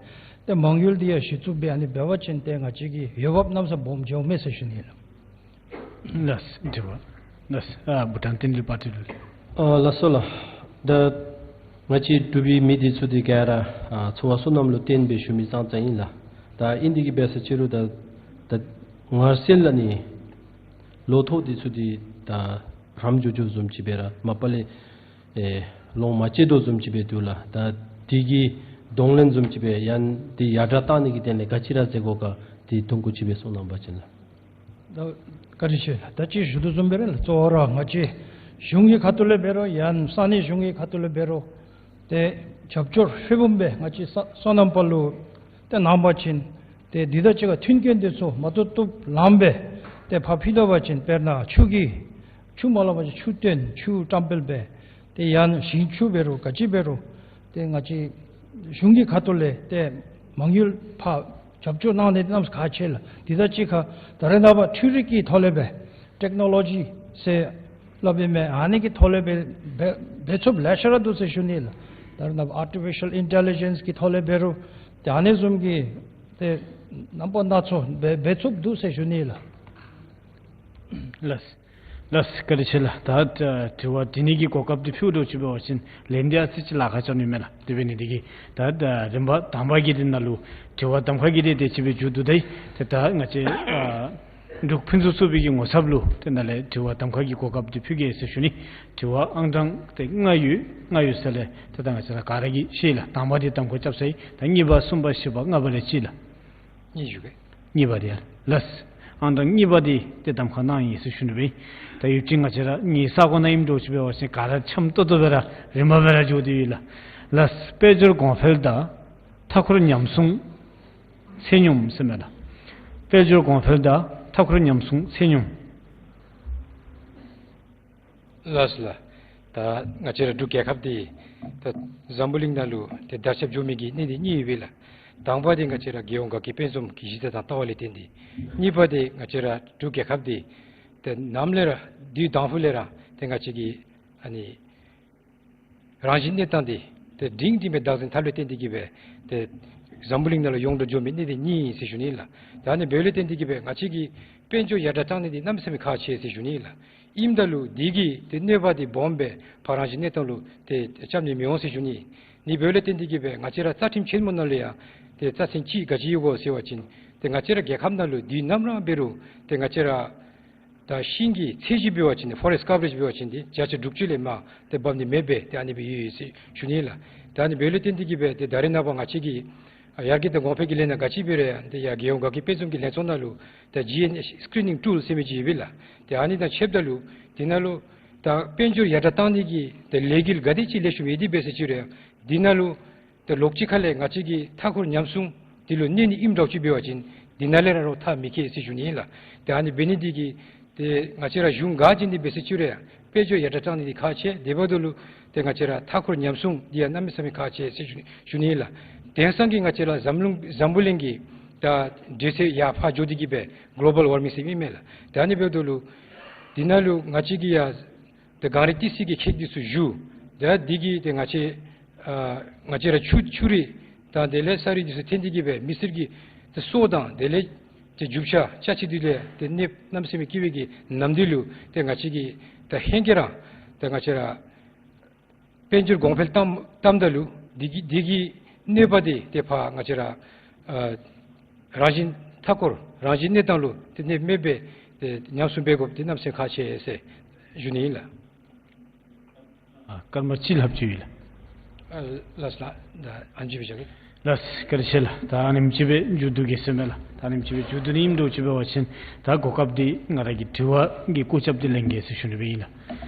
ཏེ་མ་དངུལ་འདི་ཡང་གཞི་བཙུགས་སྦེ་ཨ་ནི་འབད་བ་ཅིན་ཏེ་ང་བཅས་ཀྱི་འོས་འབབ་གནམ་མེད་ས་མེད་སྦོམ་འགྱོཝ་མས་ཟེར་ཞུ་ནི་ལགས། ལགས། དྲི་བ། ལགས། ཨ་བྷུ་ཊཱན་བསྟན་འཛིན་དཔའ་ཁྲི་ལུ། ཨ་ལགས་སོ་ལགས། ད་ང་བཅས་འབྲུག་པའི་མི་འདི་ཚུ་འདི་ག་ར་ཨ་འཚོ་བ་སོ་ནམ་ལུ་བརྟེན་སྦེ་བཞུགས་མི་ཙང་ཙང་ཨིན་ལགས། ད་ཨིན་འདི་གིས་འབད་ས་ཅིག་རུང་ད་ད་ངལ་སེལ་ཨ་ནི་ལོ་ཐོག་འདི་ཚུ་འདི་ད་རམ་འགྱོ་འགྱོཝ་བཟུམ་ཅིག་སྦེ་ར་མ་པ་ལས་ཨེ་ལོང་མ་སྤྱོད་དོ་བཟུམ་ཅིག་སྦེ་འདུག་ལགས། ད་འདི་གི་གདོང་ལེན་བཟུམ་ཅིག་སྦེ་ཡང་འདི་ཡར་དྲག་གཏང་ནི་གི་དོན་ལས་ག་ཅི་ར་མཛད་དགོ་ག་འདི་ཐུང་ཀུ་ཅིག་སྦེ་གསུང་གནང་བ་ཅིན་ལགས། ད་བཀའ་དྲིན་ཆེ་ལགས། ད་ཅི་ཞུ་དོ་བཟུམ་སྦེ་ར་ལགས། གཙོ་བོ་ར་ང་བཅས་གཞུང་གི་ཁ་ཐུག་ལས་འབད་རུང་ཡང་ས་གནས་གཞུང་གི་ཁ་ཐུག་ལས་འབད་རུང་ཏེ་རྒྱབ་སྐྱོར་ཧྲིལ་བུམ་སྦེ་ང་བཅས་ས་སོ་ནམ་པ་ལུ་ཏེ་གནང་བ་ཅིན་ཏེ་འདི་དང་གཅིག་ཁར་མཐུན་རྐྱེན་འདི་ཚུ་མ་བཏུབ་བཏུབ་ལངམ་སྦེ་ཏེ་ཕར་ཕུལ་ད་པ་ཅིན་དཔེར་ན་ཆུ་གི་ཆུ་མ་ལང་པ་ཅིན་ཆུ་བཏོན་ཆུ་བཀྲམ་སྤེལ་འབད་ཏེ་ཡང་ཞིང་ཆུ་འབད་རུང་ག་ཅི་འབད་རུང་ཏེ་ང་བཅས་གཞུང་གི་ཁ་ཐུག་ལས་ཏེ་མ་དངུལ་ཕར་རྒྱབ་སྐྱོར་གནང་ནི་གནམ་མེད་ས་མེད་ཁག་ཆེ་ལགས། འདི་དང་གཅིག་ཁར་ད་རེས་ནངས་པ་འཕྲུལ་རིག་གི་ཐོག་ལས་སྦེ་ཊེཀ་ནོ་ལོ་ཇི་ཟེར་སླབ་ཨིན་མས། ཨ་ནི་གི་ཐོག་ལས་སྦེ་འབད་འབད་ཚུགསཔ་ལེ་ཤ་ར་འདུག་ཟེར་ཞུ་ནི་ལགས། ད་རེས་ནངས་པ་ཨར་ཊི་ཕི་ཤཱལ་ཨིན་ཊེ་ལི་ཇེནསི་གི་ཐོག་ལས་འབད་རུང་ཏེ་ཨ་ནི་བཟུམ་གྱི་ཏེ་རྣམ་པ་སྣ་ཚོགས་འབད་འབད་ཚུགསཔ་འདུག་ཟེར་ཞུ་ནི་ལགས། ལགས། ལགས། བཀའ་དྲིན་ཆེ་ལགས། ད་དྲི་བ་དྲི་ནི་གི་གོ་སྐབས་འདི་ཕུལཝ་འདྲཝ་ཅིག་འབད་བ་ཅིན་ལན་འདི་ཨ་ཙི་ཅིག་ལཱ་ཁག་རྐྱབ་ནི་མས་ལགས། དེ་འབད་ནི་འདི་གིས་ད་རིམ་པ་དང་པ་གི་འདི་ནང་ལུ་དྲི་བ་གདམ་ཁ་གི་འདི་དེ་ཅིག་སྦེ་མཇུག་བསྡུ་ད་ཡི། ཏེ་ད་ང་བཅས་ཨ་འབྲུག་ཕུན་ཚོགས་ཚོགས་པའི་གི་ངོ་ཚབ་ལུ་ཏེ་ནཱ་ལས་དྲི་བ་གདམ་ཁ་གི་གོ་སྐབས་འདི་ཕུལ་གེ་ཟེར་ཞུ་ནི། དྲི་བ་ཨང་གྲངས་ཏེ་ལྔ་ཡོད། ལྔ་ཡོད་ས་ལས་ཏེ་ད་ང་བཅས་ར་ག་ར་གིས་ཤེས་ལགས། དང་པ་འདི་གདམ་ཁ་རྐྱབ་ཚར་ཡི། ད་གཉིས་པ་གསུམ་པ་བཞི་པ་ལྔ་པ་ལས་ཅིག་ལགས། གཉིས་ཡོད་པས། གཉིས་པ་འདི་ཡང་ལགས། ཨང་དང་གཉིས་པ་འདི་ཏེ་གདམ་ཁ་གནང་ཡི་ཟེར་ཞུ་ནི་སྦེ། ད་ཡུདཔ་ཅིག་ང་བཅས་ར་ངེའི་ས་གོ་ནང་ཨིནམ་འདྲཝ་ཅིག་འབད་བ་ཅིན་ག་ར་འཆམ་ཏོག་ཏོ་སྦེ་ར་རིམ་པ་སྦེ་ར་འགྱོ་དོ་ཡོད་ལགས། ལགས། དཔལ་འབྱོར་གོང་འཕེལ་དང་མཐའ་འཁོར་ཉམས་སྲུང་ཚད་སྙོམས་ཟེར་མས་ལགས། དཔལ་འབྱོར་གོང་འཕེལ་དང་མཐའ་འཁོར་ཉམས་སྲུང་ཚད་སྙོམས། ལགས་ལགས། ད་ང་བཅས་ར་འབྲུག་རྒྱལ་ཁབ་འདི་ད་འཛམ་བུ་གླིང་ནང་ལུ་ཏེ་དར་ཁྱབ་འགྱོ་མི་གི་གནད་འདི་གཉིས་ཡོད་པས་ལགས། དང་པ་འདི་ང་བཅས་ར་རྒྱལ་ཡོངས་དགའ་སྐྱིད་དཔལ་འཛོམས་ཀྱི་གཞི་རྩ་དང་ལྟ་བ་ལས་བརྟེན་ཏེ། གཉིས་པ་འདི་ང་བཅས་ར་འབྲུག་རྒྱལ་ཁབ་འདི་ཏེ་ནམ་ལས་ར་དུས་དང་ཕུ་ལས་ར་ཏེ་ང་བཅས་ཀྱི་ཨ་ནི་རང་བཞིན་གནས་སྟངས་འདི་ཏེ་སྒྲིང་སྒྲིང་སྦེ་བདག་འཛིན་འཐབ་ལུ་བརྟེན་ཏེ་གིས་སྦེ་ཏེ་འཛམ་བུ་གླིང་ནང་ལུ་ཡོངས་གྲགས་འགྱོ་མི་གནད་འདི་གཉིས་ཨིན་ཟེར་ཞུ་ནི་ལགས། ད་ཨ་ནི་འབདཝ་ལས་བརྟེན་ཏེ་གིས་སྦེ་ང་བཅས་ཀྱིས་དཔལ་འབྱོར་ཡར་དྲག་བཏང་ནི་འདི་གནམ་མེད་ས་མེད་ཁག་ཆེ་ཟེར་ཞུ་ནི་ལགས། ཨིནམ་ད་ལུ་འདི་གི་ཏེ་གནོད་པ་འདི་སྦོམ་སྦེ་ཕར་རང་བཞིན་གནས་སྟངས་ལུ་ཏེ་རྐྱབ་ནི་མི་འོང་ཟེར་ཞུ་ནི། ཨ་ནི་འབདཝ་ལས་བརྟེན་ཏེ་གིས་སྦེ་ང་བཅས་ར་རྩ་ཁྲིམས་ཆེན་མོ་ནང་ལུ་ཡང་ཏེ་རྩ་ཚན་གཅིག་ག་ཅི་ཡོད་གོ་ཟེར་བ་ཅིན་ཏེ་ང་བཅས་ར་རྒྱལ་ཁབ་ནང་ལུ་དུས་ནམ་ར་འབད་རུང་ཏེ་ང་བཅས་ར་ད་ཤིང་གི་ཚད་གཞི་འབད་བ་ཅིན་ཕོ་རེསཊ་ཀ་བ་རེཇ་འབད་བ་ཅིན་ཏེ་བརྒྱ་ཆ་དྲུག་ཅུ་ལས་མར་ཏེ་འབབ་ནི་མེདཔ་སྦེ་ཏེ་ཨ་ནི་སྦེ་ཡོད་ཡོད་ཟེར་ཞུ་ནི་ལགས། ད་ཨ་ནི་འབདཝ་ལས་བརྟེན་ཏེ་གིས་སྦེ་ཏེ་ད་རེས་ནངས་པ་ང་བཅས་ཀྱི་ཡར་རྒྱས་དང་གོང་འཕེལ་གྱི་ལས་སྣ་ག་ཅི་འབད་རུང་ཡང་ཏེ་ཡར་རྒྱལ་ཡོངས་དགའ་སྐྱིད་དཔལ་འཛོམས་ཀྱི་ལྷན་ཚོགས་ནང་ལུ་ད་ཇི་ཨེན་ཨེསི་སི་ཀི་རི་ནིང་ཊུལ་ཟེར་མི་ཅིག་ཡོད་པས་ལགས། ཏེ་ཨ་ནི་དང་ཕྱདཔ་ད་ལུ་འདི་ནང་ལུ་ད་དཔལ་འབྱོར་ཡར་དྲག་བཏང་ནི་གི་ཏེ་ལས་འགུལ་ག་དེ་ཅིག་ལེགས་ཤོམ་ཡོད་དེ་འབད་ཟེར་ཅི་རུང་ཡང་འདི་ནང་ལུ་ཏེ་ལོགས་ཅིག་ཁ་ལས་ང་བཅས་ཀྱི་མཐའ་འཁོར་ཉམས་སྲུང་འདི་ལུ་གནོད་ནི་ཨིནམ་འདྲཝ་ཅིག་འབད་བ་ཅིན་འདི་ནང་ལས་ར་རོགས་ཐག་མི་བཀོད་ཟེར་ཞུ་ནི་ཨིན་ལགས། ཏེ་ཨ་ནི་འབད་ནི་འདི་གིས་ཏེ་ང་བཅས་ར་གཞུང་ག་བྱིན་ཏེ་འབད་ཟེར་ཅི་རུང་ཡང་དཔལ་འབྱོར་ཡར་དྲག་བཏང་ནི་འདི་ཁག་ཆེ། དེ་འབདཝ་ད་ལུ་ཏེ་ང་བཅས་ར་མཐའ་འཁོར་ཉམས་སྲུང་འདི་ཡང་གནམ་མེད་ས་མེད་ཁག་ཆེ་ཟེར་ཞུ་ནི་ཞུ་ནི་ཨིན་ལགས། དེང་སང་གི་ང་བཅས་ར་འཛམ་གླིང་འཛམ་བུ་གླིང་གི་ད་དུས་ཚོད་ཡར་འཕར་འགྱོ་སྟེ་གིས་སྦེ་གོ་ལོ་བཱལ་ཝར་མིང་ཟེར་ཨིན་མས་ལགས། ཏེ་ཨ་ནི་འབདཝ་ད་ལུ་འདི་ནང་ལུ་ང་བཅས་ཀྱི་ཡང་ཏེ་གངས་རི་ཏི་སེ་གི་ཁེགས་འདི་ཚུ་བཞུ། ཏེ་འདི་གིས་ཏེ་ང་བཅས་ཨ་ང་བཅས་ར་ཆུ་ཆུ་རུད་དང་དེ་ལས་ས་རུད་འདི་ཚུ་འཐོན་ཏེ་གིས་སྦེ་མི་སེར་གྱི་ཏེ་སོ་དང་དེ་ལས་ཏེ་རྒྱུ་ཆ་ཅ་ཆས་འདི་ལུ་ཏེ་གནོདཔ་གནམ་མེད་ས་མེད་བཀལ་བའི་གི་ནམ་དུས་ལུ་ཏེ་ང་བཅས་ཀྱིས་ད་ཧེང་སྐལ་ར་ཏེ་ང་བཅས་ར་དཔལ་འབྱོར་གོང་འཕེལ་བཏང་བཏངམ་ད་ལུ་འདི་གི་འདི་གི་གནོད་པ་འདི་ཏེ་ཕར་ང་བཅས་ར་ཨ་རང་བཞིན་མཐའ་འཁོར་རང་བཞིན་གནས་སྟངས་ལུ་ཏེ་གནོདཔ་མེདཔ་སྦེ་ཏེ་ཉམས་སྲུང་འབད་དགོཔ་འདི་གནམ་མེད་ས་མེད་ཁག་ཆེ་ཟེར་ཞུ་ནི་ཨིན་ལགས། ཨ་སྐར་མ་གཅིག་ལྷགཔ་ཅིག་ཡོད་ལགས། ཨ་ལགས་ལགས། ད་ཨ་ནེམ་ཅིག་སྦེ་བཞག་གེ། ལགས་སོ། བཀའ་དྲིན་ཆེ་ལགས། ད་ཨ་ནེམ་ཅིག་སྦེ་མཇུག་བསྡུ་གེ་ཟེར་མས་ལགས། ད་ཨ་ནེམ་ཅིག་སྦེ་མཇུག་བསྡུ་ནི་ཨིནམ་འདྲཝ་ཅིག་འབད་བ་ཅིན་ད་གོ་སྐབས་འདི་ང་ར་གི་དྲི་བ་གི་སྐུ་རྒྱབ་འདི་ལེན་གེ་ཟེར་ཞུ་ནི་སྦེ་ཨིན་ལགས།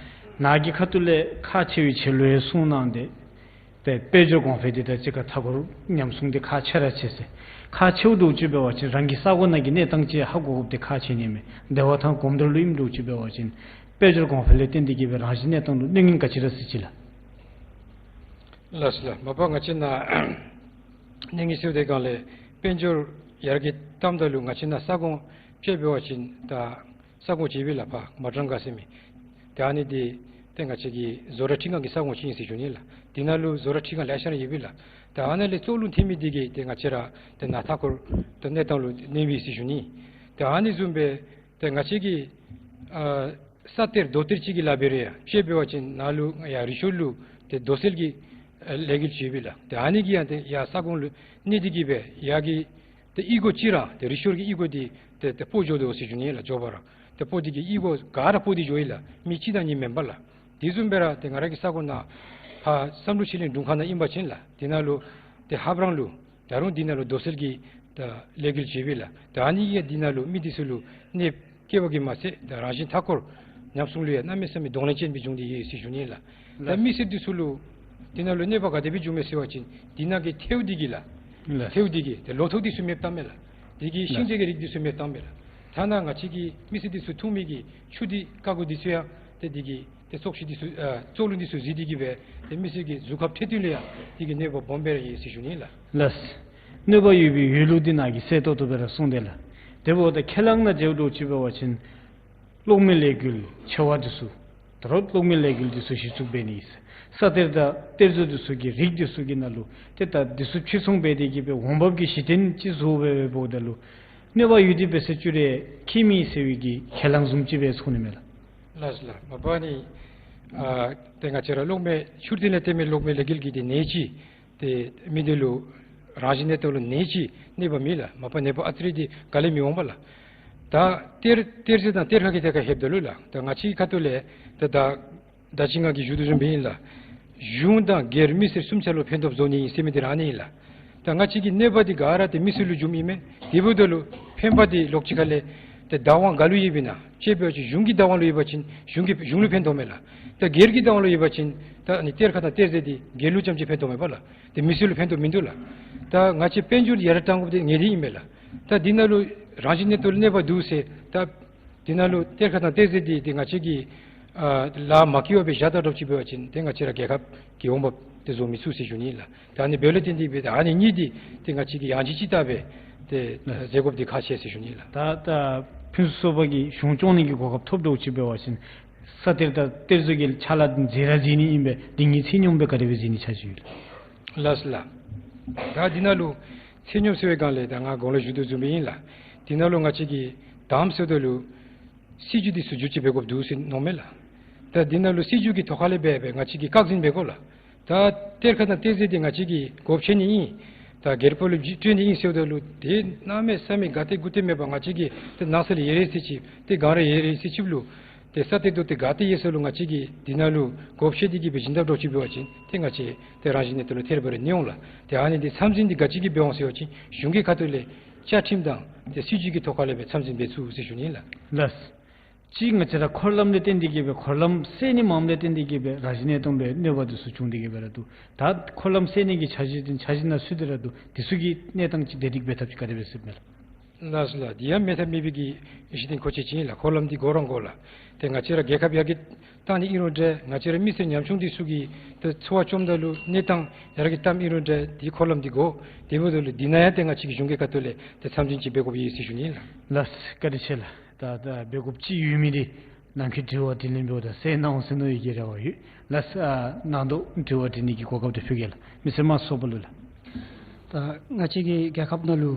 ནཱ་གི་ཁ་ཐུག་ལས་ཁག་ཆེ་བའི་ཆེ་ལོས་གསུངས་གནང་སྟེ་ཏེ་དཔལ་འབྱོར་གོང་འཕེལ་འདི་དང་གཅིག་ཁར་མཐའ་འཁོར་ཉམས་སྲུང་འདི་ཁག་ཆེ་ར་ཆེ་ཟེར། ཁག་ཆེཝ་འདྲཝ་ཅིག་འབད་བ་ཅིན་རང་གི་ས་གོ་ནང་གི་གནས་སྟངས་ཅིག་ཧ་གོ་དགོཔ་འདི་ཁག་ཆེ་ནི་མས། དེ་བ་ཐང་གོངམ་ད་ལུ་ཨིནམ་འདྲཝ་ཅིག་འབད་བ་ཅིན་དཔལ་འབྱོར་གོང་འཕེལ་ལས་བརྟེན་ཏེ་གིས་སྦེ་རང་བཞིན་གནས་སྟངས་ལུ་གནོད་ངེས་ག་ཅི་ར་སྲིད་ཅི་ལགས། ལགས་སོ་ལགས། མ་པ་ང་བཅས་ནཱ་གནོད་ངེས་ཟེར་དེ་སྒང་ལས་དཔལ་འབྱོར་ཡར་རྒྱས་བཏངམ་ད་ལུ་ང་བཅས་ནཱ་ས་ཁོངས་དཔྱེ་འབད་བ་ཅིན་ད་ས་ཁོངས་ཅིག་ཡོད་པས་ལགས། ཕར་མ་ཊང་ག་ཟེར་མི་ཏེ་ཨ་ནི་འདི་ཏེ་ང་བཅས་ཀྱི་བཟོ་གྲྭ་ཁྲི་ཁང་གི་ས་ཁོངས་ཅིག་ཨིན་ཟེར་ཞུ་ནི་ལགས། འདི་ནང་ལུ་བཟོ་གྲྭ་ཁྲི་ཁང་ལེ་ཤ་ར་ཡོད་པས་ལགས། ད་ཨ་ནཱ་ལས་བཙོག་རླུང་ཐོན་མི་འདི་གིས་ཏེ་ང་བཅས་ར་ཏེ་ནཱ་མཐའ་འཁོར་ཏེ་གནས་སྟངས་ལུ་གནོད་པས་ཟེར་ཞུ་ནི། ད་ཨ་ནི་བཟུམ་སྦེ་ཏེ་ང་བཅས་ཀྱི་ཨ་ས་གཏེར་རྡོ་གཏེར་ཅིག་གི་ལཱ་འབད་རུང་ཡང་དཔྱེ་འབད་བ་ཅིན་ནཱ་ལུ་ཡར་རི་ཤོར་ལུ་ཏེ་རྡོ་སོལ་གྱི་ཨ་ལས་འགུལ་ཅིག་ཡོད་པས་ལགས། ཏེ་ཨ་ནི་གིས་ཡང་ཏེ་ཡར་ས་ཁོངས་ལུ་གནོད་དེ་གིས་སྦེ་ཡར་གྱི་ཏེ་གཡུས་སྒོ་ཅིག་ར་ཏེ་རི་ཤོར་གྱི་གཡུས་སྒོ་འདི་ཏེ་ཏེ་སྤོ་འགྱོ་དོ་ཟེར་ཞུ་ནི་ལགས། མགྱོགས་པ་ར་ཏེ་སྤོ་དེ་གིས་གཡུས་སྒོ་ག་ར་སྤོ་སྟེ་འགྱོ་ཡི་ལགས། མི་གཅིག་དང་གཉིས་མེན་པར་ལགས། དེ་བཟུམ་སྦེ་ར་ཏེ་ང་ར་གི་ས་ཁོངས་ནཱ་ཕར་བསམ་གྲུབ་ཆོས་གླིང་དྲུང་ཁག་ནང་ཨིན་པ་ཅིན་ལགས། དེ་ནང་ལུ་ཏེ་ཧབ་རང་ལུ་ད་རུང་འདི་ནང་ལུ་རྡོ་སོལ་གྱི་ད་ལས་འགུལ་ཅིག་ཡོད་པས་ལགས། ད་ཨ་ནི་གིས་འདི་ནང་ལུ་མི་འདི་ཚུ་ལུ་གནོདཔ་བཀལ་བ་གིས་མ་ཚད་ད་རང་བཞིན་མཐའ་འཁོར་ཉམས་སྲུང་ལུ་ཡང་གནམ་མེད་ས་མེད་གདོང་ལེན་ཅན་སྦེ་བྱུང་སྟེ་ཡོད་ཟེར་ཞུ་ནི་ལགས། ད་ལགས། མི་སེར་འདི་ཚུ་ལུ་འདི་ནང་ལུ་གནོད་པ་ག་དེ་སྦེ་བྱུངམ་མས་ཟེར་བ་ཅིན་འདི་ནང་གི་ཐལཝ་འདི་གིས་ལགས། ལགས། ཐལཝ་འདི་གིས་ཏེ་ལོ་ཐོག་འདི་ཚུ་མེདཔ་བཏངམ་མས་ལགས། དེ་གིས་ལགས། ཤིང་འབྲས་ཀྱི་རིགས་འདི་ཚུ་མེདཔ་བཏངམ་མས་ལགས། ཐ་ན་ང་བཅས་ཀྱི་མི་སེར་འདི་ཚུ་འཐུང་མི་གི་ཆུ་འདི་ཀ་གུ་འདི་ཚུ་ཡང་ཏེ་འདི་གིས་ཏེ་བཙོག་ཤིང་འདི་ཚུ་ཨ་བཙོག་རླུང་འདི་ཚུ་བཟི་སྟེ་གིས་སྦེ་ཏེ་མི་སེར་གྱི་གཟུགས་ཁམས་འཕྲོད་བསྟེན་ལུ་ཡང་འདི་གིས་གནོད་པ་སྦོམ་སྦེ་ར་ཡོད་ཟེར་ཞུ་ནི་ལགས། ལགས། གནོད་པ་ཡོད་པའི་ཡོད་ལུགས་འདི་ནཱ་གིས་གསལ་ཏོག་ཏོ་སྦེ་ར་གསུངས་ཏེ་ལགས། དེ་འབདཝ་ད་ཁས་བླངས་ནང་འཇལཝ་འདྲཝ་ཅིག་འབད་བ་ཅིན་གློག་མེ་ལས་འགུལ་ཆེ་བ་འདི་ཚུ་ད་རུང་གློག་མེ་ལས་འགུལ་འདི་ཚུ་གཞི་བཙུགས་འབད་ནི་ཨིན། ས་གཏེར་དང་གཏེར་མཛོད་འདི་ཚུ་གི་རིགས་འདི་ཚུ་གི་ནང་ལུ་ཏེ་ད་འདི་ཚུ་ཕྱིར་ཚོང་འབད་དེ་གིས་སྦེ་འོང་འབབ་ཀྱི་གཞི་རྟེན་ཅིག་བཟོ་སྦེ་འབདཝ་ད་ལུ་གནོད་པ་ཡོད་དེ་འབད་ཟེར་ཅི་རུང་ཁྱད་མེད་ཟེར་བའི་གི་ཁས་བླངས་བཟུམ་ཅིག་སྦེ་ཚོར་ནི་མས་ལགས། ལགས་ལགས། མ་པ་ནི་ཨ་ཏེ་ང་བཅས་ར་གློག་མེ་ཤུགས་ལྡན་ལས་བརྟེན་མི་གློག་མེ་ལས་འགུལ་གྱི་ཏེ་ནད་གཞི་ཏེ་མི་འདི་ལུ་རང་བཞིན་གནས་སྟངས་ལུ་ནད་གཞི་གནོད་པ་མེད་ལགས། མ་པ་ནད་པ་ཨ་ཙི་རེ་འདི་ག་ལས་མི་འོང་པས་ལགས། ད་གཏེར་གཏེར་མཛོད་དང་གཏེར་ཁ་གི་ཐད་ཁར་ལྷོདཔ་ད་ལུ་ལགས། ད་ང་བཅས་ཁ་ཐུག་ལས་ད་ད་ད་ཅི་ང་གིས་ཞུ་དོ་བཟུམ་སྦེ་ཨིན་ལགས། གཞུང་དང་སྒེར་མི་སེར་གསུམ་ཆ་ལུ་ཕན་ཐོགས་བཟོ་ནི་ཨིན་ཟེར་མི་འདི་ར་ཨ་ནི་ཨིན་ལགས། ད་ང་བཅས་ཀྱི་གནོད་པ་འདི་ག་ར་ཏེ་མི་སེར་ལུ་འབྱུངམ་ཨིན་མས། དེ་འབདཝ་ད་ལུ་ཕན་པ་འདི་ལོགས་ཅིག་ཁ་ལས་ བདག་དབང་ག་ལུ་ཡོདཔ་ཨིན་ན་ཅིག་འབད་བ་ཅིན་གཞུང་གི་བདག་དབང་ལུ་ཡོད་པ་ཅིན་གཞུང་གི་གཞུང་ལུ་ཕན་ཐོགས་མས་ལགས། ད་སྒེར་གྱི་བདག་དབང་ལུ་ཡོད་པ་ཅིན་ད་ཨ་ནི་གཏེར་ཁ་དང་གཏེར་ཟས་འདི་སྒེར་ལུ་ཙམ་ཅིག་ཕན་ཐོགས་མས་པ་ལགས། ཏེ་མི་སེར་ལུ་ཕན་ཐོགས་མིན་འདུག་ལགས། ད་ང་བཅས་དཔལ་འབྱོར་ཡར་དྲག་དགོཔ་འདི་ངེས་ཏིག་ཨིན་མས་ལགས། ད་འདི་ནང་ལུ་རང་བཞིན་གནས་སྟངས་ལུ་གནོད་པ་འདུག་ཟེར་ད་འདི་ནང་ལུ་གཏེར་ཁ་དང་གཏེར་ཟས་འདི་ཏེ་ང་བཅས་ཀྱིས་ཨ་ལཱ་མ་བཀལ་བར་སྦེ་བཞག་ད་འདྲཝ་ཅིག་འབད་བ་ཅིན་ཏེ་ང་བཅས་ར་རྒྱལ་ཁབ་ཀྱི་འོང་འབབ་འདི་བཟོ་མི་ཚུགས་ཟེར་ཞུ་ནི་ལགས། ད་ཨ་ནི་འབདཝ་ལས་བརྟེན་ཏེ་སྦེ་ད་ཨ་ནི་གཉིས་འདི་ཏེ་ང་བཅས་ཀྱིས་ཡང་ཅིན་ཅིག་བལྟ་སྦེ་ཏེ་ཨ་མཛད་དགོཔ་འདི་ཁག་ཆེ་ཟེར་ཞུ་ནི་ལགས། ད་ད་ཕུན་ཚོགས་པ་གིས་གཞུང་སྐྱོང་ནི་གི་གོ་སྐབས་ཐོབ་འདྲཝ་ཅིག་འབད་བ་ཅིན་ས་གཏེར་དང་གཏེར་མཛོད་ཀྱི་ཕྱག་ལཱ་མཛད་ར་མཛད་ནི་ཨིན་པས། འདི་གཉིས་ཚད་སྙོམས་སྦེ་ག་དེ་སྦེ་མཛད་ནི་འཆར་གཞི་ཡོད་ལགས། ལགས་སོ་ལགས། ད་འདི་ནང་ལུ་ཚད་སྙོམས་ཟེར་བའི་སྒང་ལས་ད་ང་གོང་ལུ་ཞུ་དོ་བཟུམ་སྦེ་ཨིན་ལགས། འདི་ནང་ལུ་ང་བཅས་ཀྱིས་དང་པ་ཟེརཝ་ད་ལུ་སྲིད་བྱུས་འདི་ཚུ་བསྒྱུར་བཅོས་འབད་དགོཔ་འདུག་ཟེར་མནོཝ་མས་ལགས། ད་འདི་ནང་ལུ་སྲིད་བྱུས་ཀྱི་ཐོག་ཁ་ལས་འབད་འབད་ང་བཅས་ཀྱིས་བཀག་འཛིན་འབད་དགོ་ལགས། ད་གཏེར་ཁ་དང་གཏེར་མཛོད་འདི་ང་བཅས་ཀྱིས་སྒོ་ཕྱེ་ནི་ཨིན། ད་སྒེར་པ་ལུ་བརྗེ་སྤྲོད་ནི་ཨིན་ཟེརཝ་ད་ལུ་ཏེ་གནམ་མེད་ས་མེད་དགའ་ཏེ་མགུ་ཏོ་མེད་པར་ང་བཅས་ཀྱིས་ཏེ་ནགས་ཚལ་ལུ་ཡོད་རེ་ཟེར་ཅིག་ཏེ་སྒང་ར་ཡོད་རེ་ཟེར་ཅིག་ལུ་ཏེ་ས་གཏེར་དོ་ཏེ་དགའ་སྟེ་ཡོད་ས་ལུ་ང་བཅས་ཀྱིས་འདི་ནང་ལུ་སྒོ་ཕྱེ་སྟེ་གི་སྦེ་བྱིན་དཔ་འདྲཝ་ཅིག་འབད་བ་ཅིན་ཏེ་ང་བཅས་ཏེ་རང་བཞིན་གནས་སྟངས་ལུ་ཐེར་འབའ་རེ་གནོད་འོང་ལགས། ཏེ་ཨ་ནི་འདི་མཚམས་འཛིན་འདི་ག་ཅི་གིས་འབད་འོང་ཟེར་བ་ཅིན་གཞུང་གི་ཁ་ཐུག་ལས་བཅའ་ཁྲིམས་དང་ཏེ་སྲིད་བྱུས་ཀྱི་ཐོག་ཁ་ལས་སྦེ་མཚམས་འཛིན་འབད་ཚུགས་ཟེར་ཞུ་ནི་ལགས། ལགས། གཅིག་ང་བཅས་ར་འཁོར་ལམ་ལས་བརྟེན་ཏེ་གི་སྦེ་འཁོར་ལམ་བསལ་ནི་མངམ་ལས་བརྟེན་ཏེ་གི་སྦེ་རང་བཞིན་གནས་སྟངས་ལུ་གནོད་པ་འདི་ཚུ་བྱུང་སྟེ་གི་སྦེ་ར་འདུག། ད་འཁོར་ལམ་བསལ་ནི་གི་འཆར་གཞི་འདི་འཆར་གཞི་ནང་ཚུད་དེ་ར་འདུག། འདི་ཚུ་གི་གནས་སྟངས་ཅིག་བདེ་སྒྲིག་འབད་ཐབས་ཅིག་ག་དེ་སྦེ་ཟེར་མས་ལགས། ལགས་སོ་ལགས། འདི་ཡང་མེད་ཐབས་མེད་པའི་གི་གཞི་རྟེན་མཁོ་ཆས་ཅིག་ཨིན་ལགས། འཁོར་ལམ་འདི་དགོ་རང་དགོ་ལགས། ཏེ་ང་བཅས་ར་རྒྱལ་ཁབ་ཡར་རྒྱས་གཏང་ནི་ཨིན་རུང་འདྲ་ང་བཅས་ར་མི་སེར་ཉམ་ཆུང་འདི་ཚུ་གི་ཏེ་འཚོ་བ་བཅོམ་ད་ལུ་གནས་སྟངས་ཡར་རྒྱས་གཏངམ་ཨིན་རུང་འདྲ་འདི་འཁོར་ལམ་འདི་དགོ། དེ་འབདཝ་ད་ལུ་འདི་ནང་ཡང་ཏེ་ང་བཅས་ཀྱི་གཞུང་གི་ཁ་ཐུག་ལས་ཏེ་མཚམས་འཛིན་ཅིག་འབད་དགོཔ་ཨིན་ཟེར་ཞུ་ནི་ལགས། ལགས་བཀའ་དྲིན་ཆེ་ལགས། ད་ད་འབད་དགོཔ་ཅིག་ཡོད་མི་འདི་ནང་འཁོད་དྲི་བ་དྲིས་ལན་འབདཝ་ད་སེལ་གནང་འོང་ཟེར་མནོ་ཡི་གི་རེ་བ་ཡོད། ལགས། ཨ་ནང་དོག་དྲི་བ་དྲི་ནི་གི་གོ་སྐབས་འདི་ཕུལ་གེ་ལགས། མི་སེར་མང་ཚོགས་པ་ལུ་ལགས། ད་ང་བཅས་ཀྱི་རྒྱལ་ཁབ་ནང་ལུ་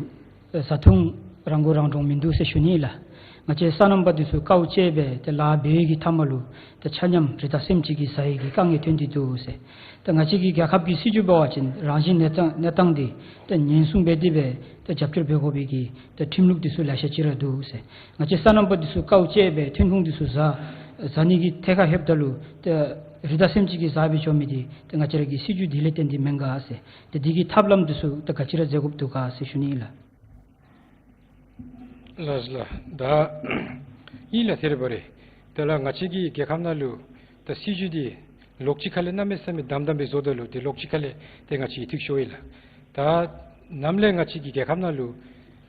བཟའ་འཐུང་རང་མགོ་རང་འདྲོངས་མིན་འདུག་ཟེར་ཞུ་ནི་ལགས། ང་བཅས་སོ་ནམ་པ་འདི་ཚུ་དཀའཝ་སྤྱད་སྦེ་ཏེ་ལཱ་འབད་བའི་གི་མཐའ་མ་ལུ་ཏེ་ཆ་མཉམ་རི་དྭགས་སེམས་ཅན་གྱིས་བཟའ་བའི་གི་དཀའ་ངལ་ཐོན་ཏེ་འདུག་ཟེར། ད་ང་བཅས་ཀྱི་རྒྱལ་ཁབ་ཀྱི་སྲིད་བྱུས་འབད་བ་ཅིན་རང་བཞིན་གནས་སྟངས་གནས་སྟངས་འདི་ཏེ་ཉེན་སྲུང་འབད་དེ་སྦེ་ཏེ་རྒྱབ་སྐྱོར་འབད་དགོ་པའི་གི་ཏེ་ཁྲིམས་ལུགས་འདི་ཚུ་ལེ་ཤ་ཅིག་ར་འདུག་ཟེར། ང་བཅས་སོ་ནམ་པ་འདི་ཚུ་དཀའཝ་སྤྱད་སྦེ་ཐོན་ཁུངས་འདི་ཚུ་བཟའ་བཟའ་ནི་གི་ཐད་ཁར་ལྷོདཔ་ད་ལུ་ཏེ་རི་དྭགས་སེམས་ཅན་གྱིས་བཟའ་སྦེ་འགྱོ་མི་འདི་ཏེ་ང་བཅས་ར་གི་སྲིད་བྱུས་འདི་ལས་བརྟེན་ཏེ་མེན་ག་ཟེར། ཏེ་འདི་གི་ཐབས་ལམ་འདི་ཚུ་ཏེ་ག་ཅི་ར་མཛད་དགོཔ་འདུག་ག་ཟེར་ཞུ་ནི་ཨིན་ལགས། ལགས་ལགས། ད་ཨིན་ལགས། ཐད་རི་བ་རི། ད་ལགས་ང་བཅས་ཀྱི་རྒྱལ་ཁབ་ནང་ལུ་ད་སྲིད་བྱུས་འདི་ལོགས་ཅིག་ཁ་ལས་གནམ་མེད་ས་མེད་དམ་དམ་སྦེ་བཟོ་ད་ལུ་ཏེ་ལོགས་ཅིག་ཁ་ལས་ཏེ་ང་བཅས་ཀྱིས་འཐུས་ཤོར་ཡི་ལགས། ད་ནམ་ལས་ང་བཅས་ཀྱི་རྒྱལ་ཁབ་ནང་ལུ་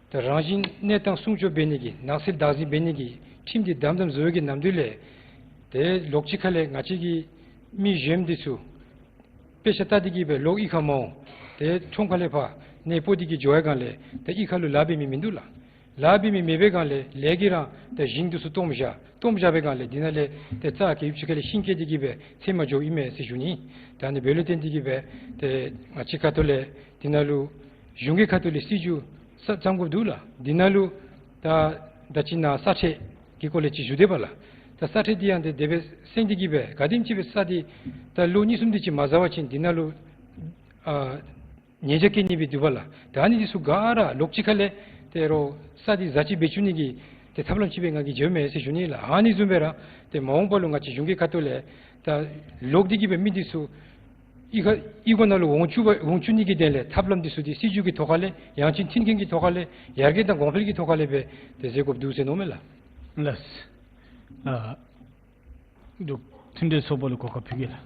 ད་རང་བཞིན་གནས་སྟངས་སྲུང་སྐྱོབ་འབད་ནི་གི་ནགས་ཚལ་བདག་འཛིན་འབད་ནི་གི་ཁྲིམས་འདི་དམ་དམ་བཟོ་བའི་གི་ནམ་དུས་ལས་ཏེ་ལོགས་ཅིག་ཁ་ལས་ང་བཅས་ཀྱི་མི་གཞན་འདི་ཚུ་དཔེ་ཆ་ལྟ་སྟེ་གི་སྦེ་ལོག་གཡུས་ཁར་མ་འོང་། ཏེ་ཁྲོམ་ཁ་ལས་ཕར་གནས་སྤོ་སྟེ་གི་འགྱོ་བའི་སྒང་ལས་ཏེ་གཡུས་ཁ་ལུ་ལཱ་འབད་མི་མིན་འདུག་ལགས། ལཱ་འབད་མི་མེད་པའི་སྒང་ལས་ལས་ཀྱི་རང་ཏེ་ཞིང་འདི་ཚུ་སྟོངམ་བཞག། སྟོངམ་བཞག་པའི་སྒང་ལས་འདི་ནང་ལས་ཏེ་རྩྭ་གི་ཡུབ་ཅིག་ཁ་ལས་ཤིང་སྐྱེས་ཏེ་གི་སྦེ་ཚལ་མར་འགྱོཝ་ཨིན་མས་ཟེར་ཞུ་ནི། ད་ཨ་ནི་འབདཝ་ལས་བརྟེན་ཏེ་གི་སྦེ་ཏེ་ང་བཅས་ཁ་ཐུག་ལས་འདི་ནང་ལུ་གཞུང་གི་ཁ་ཐུག་ལས་སྲིད་བྱུས་ས་བརྩམ་དགོཔ་འདུག་ལགས། འདི་ནང་ལུ་ད་ད་ཅི་ནཱ་ས་ཁྲལ་གྱི་སྐོར་ལས་ཅིག་ཞུ་དེས་པ་ལགས། ད་ས་ཁྲལ་འདི་ཡང་ཏེ་དེ་སྦེ་སེང་སྟེ་གི་སྦེ་ག་དེམ་ཅིག་སྦེ་ས་འདི་ད་ལོ་གཉིས་གསུམ་དེ་ཅིག་མ་བཟའ་བ་ཅིན་འདི་ནང་ལུ་ཨ་ཉེས་བྱ་བཀལ་ནི་སྦེ་འདུག་པ་ལགས། ད་ཨ་ནི་འདི་ཚུ་ག་ར་ལོགས་ཅིག་ཁ་ལས་ཏེ་རོགས་ས་འདི་བཟའ་སྤྱོད་འབད་བཅུག་ནི་གི་ཏེ་ཐབས་ལམ་ཅིག་སྦེ་ང་གིས་འགྱོཝ་མས་ཟེར་ཞུ་ནི་ལགས། ཨ་ནི་བཟུམ་སྦེ་ར་ཏེ་མ་འོངས་པ་ལུ་ང་བཅས་གཞུང་གི་ཁ་ཐུག་ལས་ད་ལོག་སྟེ་གི་སྦེ་མི་འདི་ཚུ་གཡུས་ཁ་གཡུས་སྒོ་ནང་ལུ་འོང་བཅུག་པ་འོང་བཅུག་ནི་གི་དོན་ལས་ཐབས་ལམ་འདི་ཚུ་འདི་སྲིད་བྱུས་ཀྱི་ཐོག་ཁ་ལས་ཡང་ཅིན་མཐུན་རྐྱེན་གྱི་ཐོག་ཁ་ལས་ཡར་རྒྱས་དང་གོང་འཕེལ་གྱི་ཐོག་ཁ་ལས་སྦེ་ཏེ་མཛད་དགོཔ་འདུག་ཟེར་མནོཝ་མས་ལགས། ལགས། ཨ་འདུག། མཐུན་འབྲེལ་ཚོགས་པ་ལུ་གོ་སྐབས་ཕུལ་གེ་ལགས།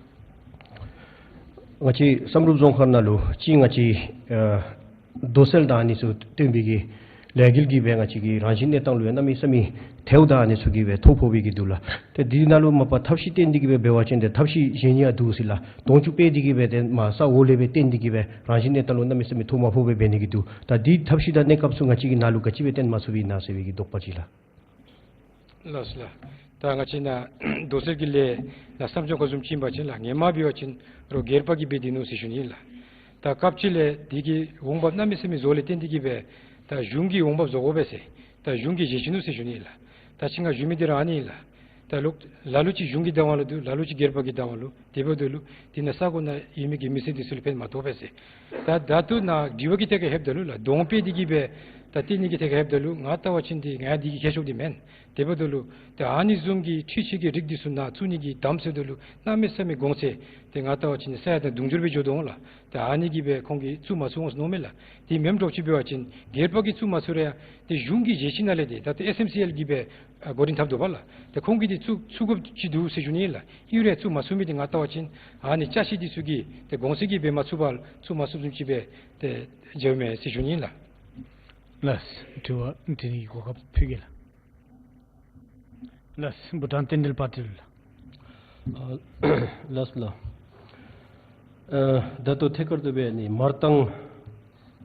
ང་བཅས་བསམ་གྲུབ་རྫོང་ཁག་ནང་ལུ་ཅིག་ང་བཅས་ཨ་རྡོ་སོལ་དང་ཨ་ནི་ཚུ་བཏོན་པའི་གི་ལས་འགུལ་གྱིས་སྦེ་ང་བཅས་ཀྱི་རང་བཞིན་གནས་སྟངས་ལུ་ཡང་གནམ་མེད་ས་མེད་ཐལཝ་དང་ཨ་ནི་ཚུ་གིས་སྦེ་ཐོ་ཕོག་པའི་གི་འདུག་ལགས། ཏེ་འདི་ནང་ལུ་མ་པ་ཐབས་ཤེས་བཏོན་ཏེ་གི་སྦེ་འབད་བ་ཅིན་ཏེ་ཐབས་ཤེས་གཞན་ཡང་འདུག་ཟེར་ལགས། དོང་ཆུ་སྤེལ་ཏེ་གི་སྦེ་ཏེ་མར་ས་འོག་ལས་སྦེ་བཏོན་ཏེ་གི་སྦེ་རང་བཞིན་གནས་སྟངས་ལུ་གནམ་མེད་ས་མེད་ཐོ་མ་ཕོག་པར་འབད་ནི་གི་འདུག། ད་འདི་ཐབས་ཤེས་དང་གནས་སྐབས་ཚུ་ང་བཅས་ཀྱི་ནང་ལུ་ག་ཅི་སྦེ་བཏོན་མ་ཚུགས་པས་ན་ཟེར་བའི་གི་དོགས་པ་ཅིག་ལགས། ལགས་སོ་ལགས། ད་ང་བཅས་ནཱ་རྡོ་སོལ་གྱི་ལས་ལགས་བསམ་སྦྱོར་ག་བཟུམ་ཅིག་ཨིན་པ་ཅིན་ལགས་ཧེ་མ་འབད་བ་ཅིན་རོགས་སྒེར་པ་གིས་འབད་དེས་ནུག་ཟེར་ཞུ་ནི་ལགས། ད་སྐབས་ཅིག་ལས་འདི་གི་འོང་འབབ་གནམ་མེད་ས་མེད་བཟོཝ་ལས་བརྟེན་ཏེ་གི་སྦེ་ད་གཞུང་གིས་འོང་འབབ་བཟོ་དགོ་པས་ཟེར་ད་གཞུང་གིས་བཞེས་ཅི་ནུག་ཟེར་ཞུ་ནི་ལགས། ད་ཅི་ང་ཞུ་མི་འདི་ར་ཨ་ནི་ལགས། ད་ལོག་ལ་ལུ་ཅིག་གཞུང་གི་བདག་དབང་ལུ་འདུག། ལ་ལུ་ཅིག་སྒེར་པ་གི་བདག་དབང་ལུ། དེ་འབདཝ་ད་ལུ་འདི་ནང་ས་གོ་ནང་ཡོད་མི་གི་མི་སེར་འདི་ཚུ་ལུ་ཕན་མ་ཐོགས་པས་ཟེར། ད་ད་ལྟོ་ནཱ་དྲི་བ་གི་ཐད་ཁར་ལྷོདཔ་ད་ལུ་ལགས་དོང་སྤེལ་ཏེ་གི་སྦེ་ད་བཏོན་ནི་གི་ཐད་ཁར་ལྷོདཔ་ད་ལུ་ང་བལྟ་བ་ཅིན་འདི་ང་འདི་གི་ཁྱད་ཆོས་འདི་མེན། དེ་འབདཝ་ད་ལུ་ཏེ་ཨ་ནི་བཟུམ་གྱི་འཕྲུལ་ཆས་ཀྱི་རིགས་འདི་ཚུ་ནཱ་བཙུགས་ནི་གི་གདམ་ཟེརཝ་ད་ལུ་གནམ་མེད་ས་མེད་གོང་ཚད་ཏེ་ང་བལྟ་བ་ཅིན་ས་ཡ་དང་དུང་ཕྱུར་སྦེ་འགྱོ་དོ་འོང་ལགས། ཏེ་ཨ་ནི་གིས་སྦེ་ཁོང་གིས་བཙུགས་མ་ཚུགས་འོང་ཟེར་མནོཝ་མས་ལགས། དེ་མེནམ་འདྲཝ་ཅིག་འབད་བ་ཅིན་སྒེར་པ་གིས་བཙུགས་མ་ཚུགས་རུང་ཡང་ཏེ་གཞུང་གི་བརྗེད་གཞི་ནང་ལས་ཏེ་ད་ལྟོ་ཨེསི་ཨེམ་སི་ཨེལ་གྱིས་སྦེ་ཨ་འགོ་འདྲེན་འཐབ་དོ་བ་ལགས། ཏེ་ཁོང་གིས་འདི་བཙུགས་བཙུགས་དགོཔ་ཅིག་འདུག་ཟེར་ཞུ་ནི་ཨིན་ལགས། ཨིན་རུང་བཙུགས་མ་ཚུགས་མི་འདི་ང་བལྟ་བ་ཅིན་ཨ་ནི་ཅ་ཆས་འདི་ཚུ་གིས་ཏེ་གོང་ཚད་ཀྱིས་འབད་མ་ཚུགས་པར་བཙུགས་མ་ཚུགསཔ་བཟུམ་ཅིག་སྦེ་ཏེ་འགྱོཝ་མས་ཟེར་ཞུ་ནི་ཨིན་ལགས། ལགས། དྲི་བ་དྲི་ནི་གི་གོ་སྐབས་ཕུལ་གེ་ལགས། ལགས། བྷུ་ཊཱན་རྟེན་འབྲེལ་པ་ཊིལ་ལགས། ཨ་ལགས་ལགས། ཨ་ད་ལྟོ་ཐད་ཀར་དུ་སྦེ་ནི་མར་ཏང་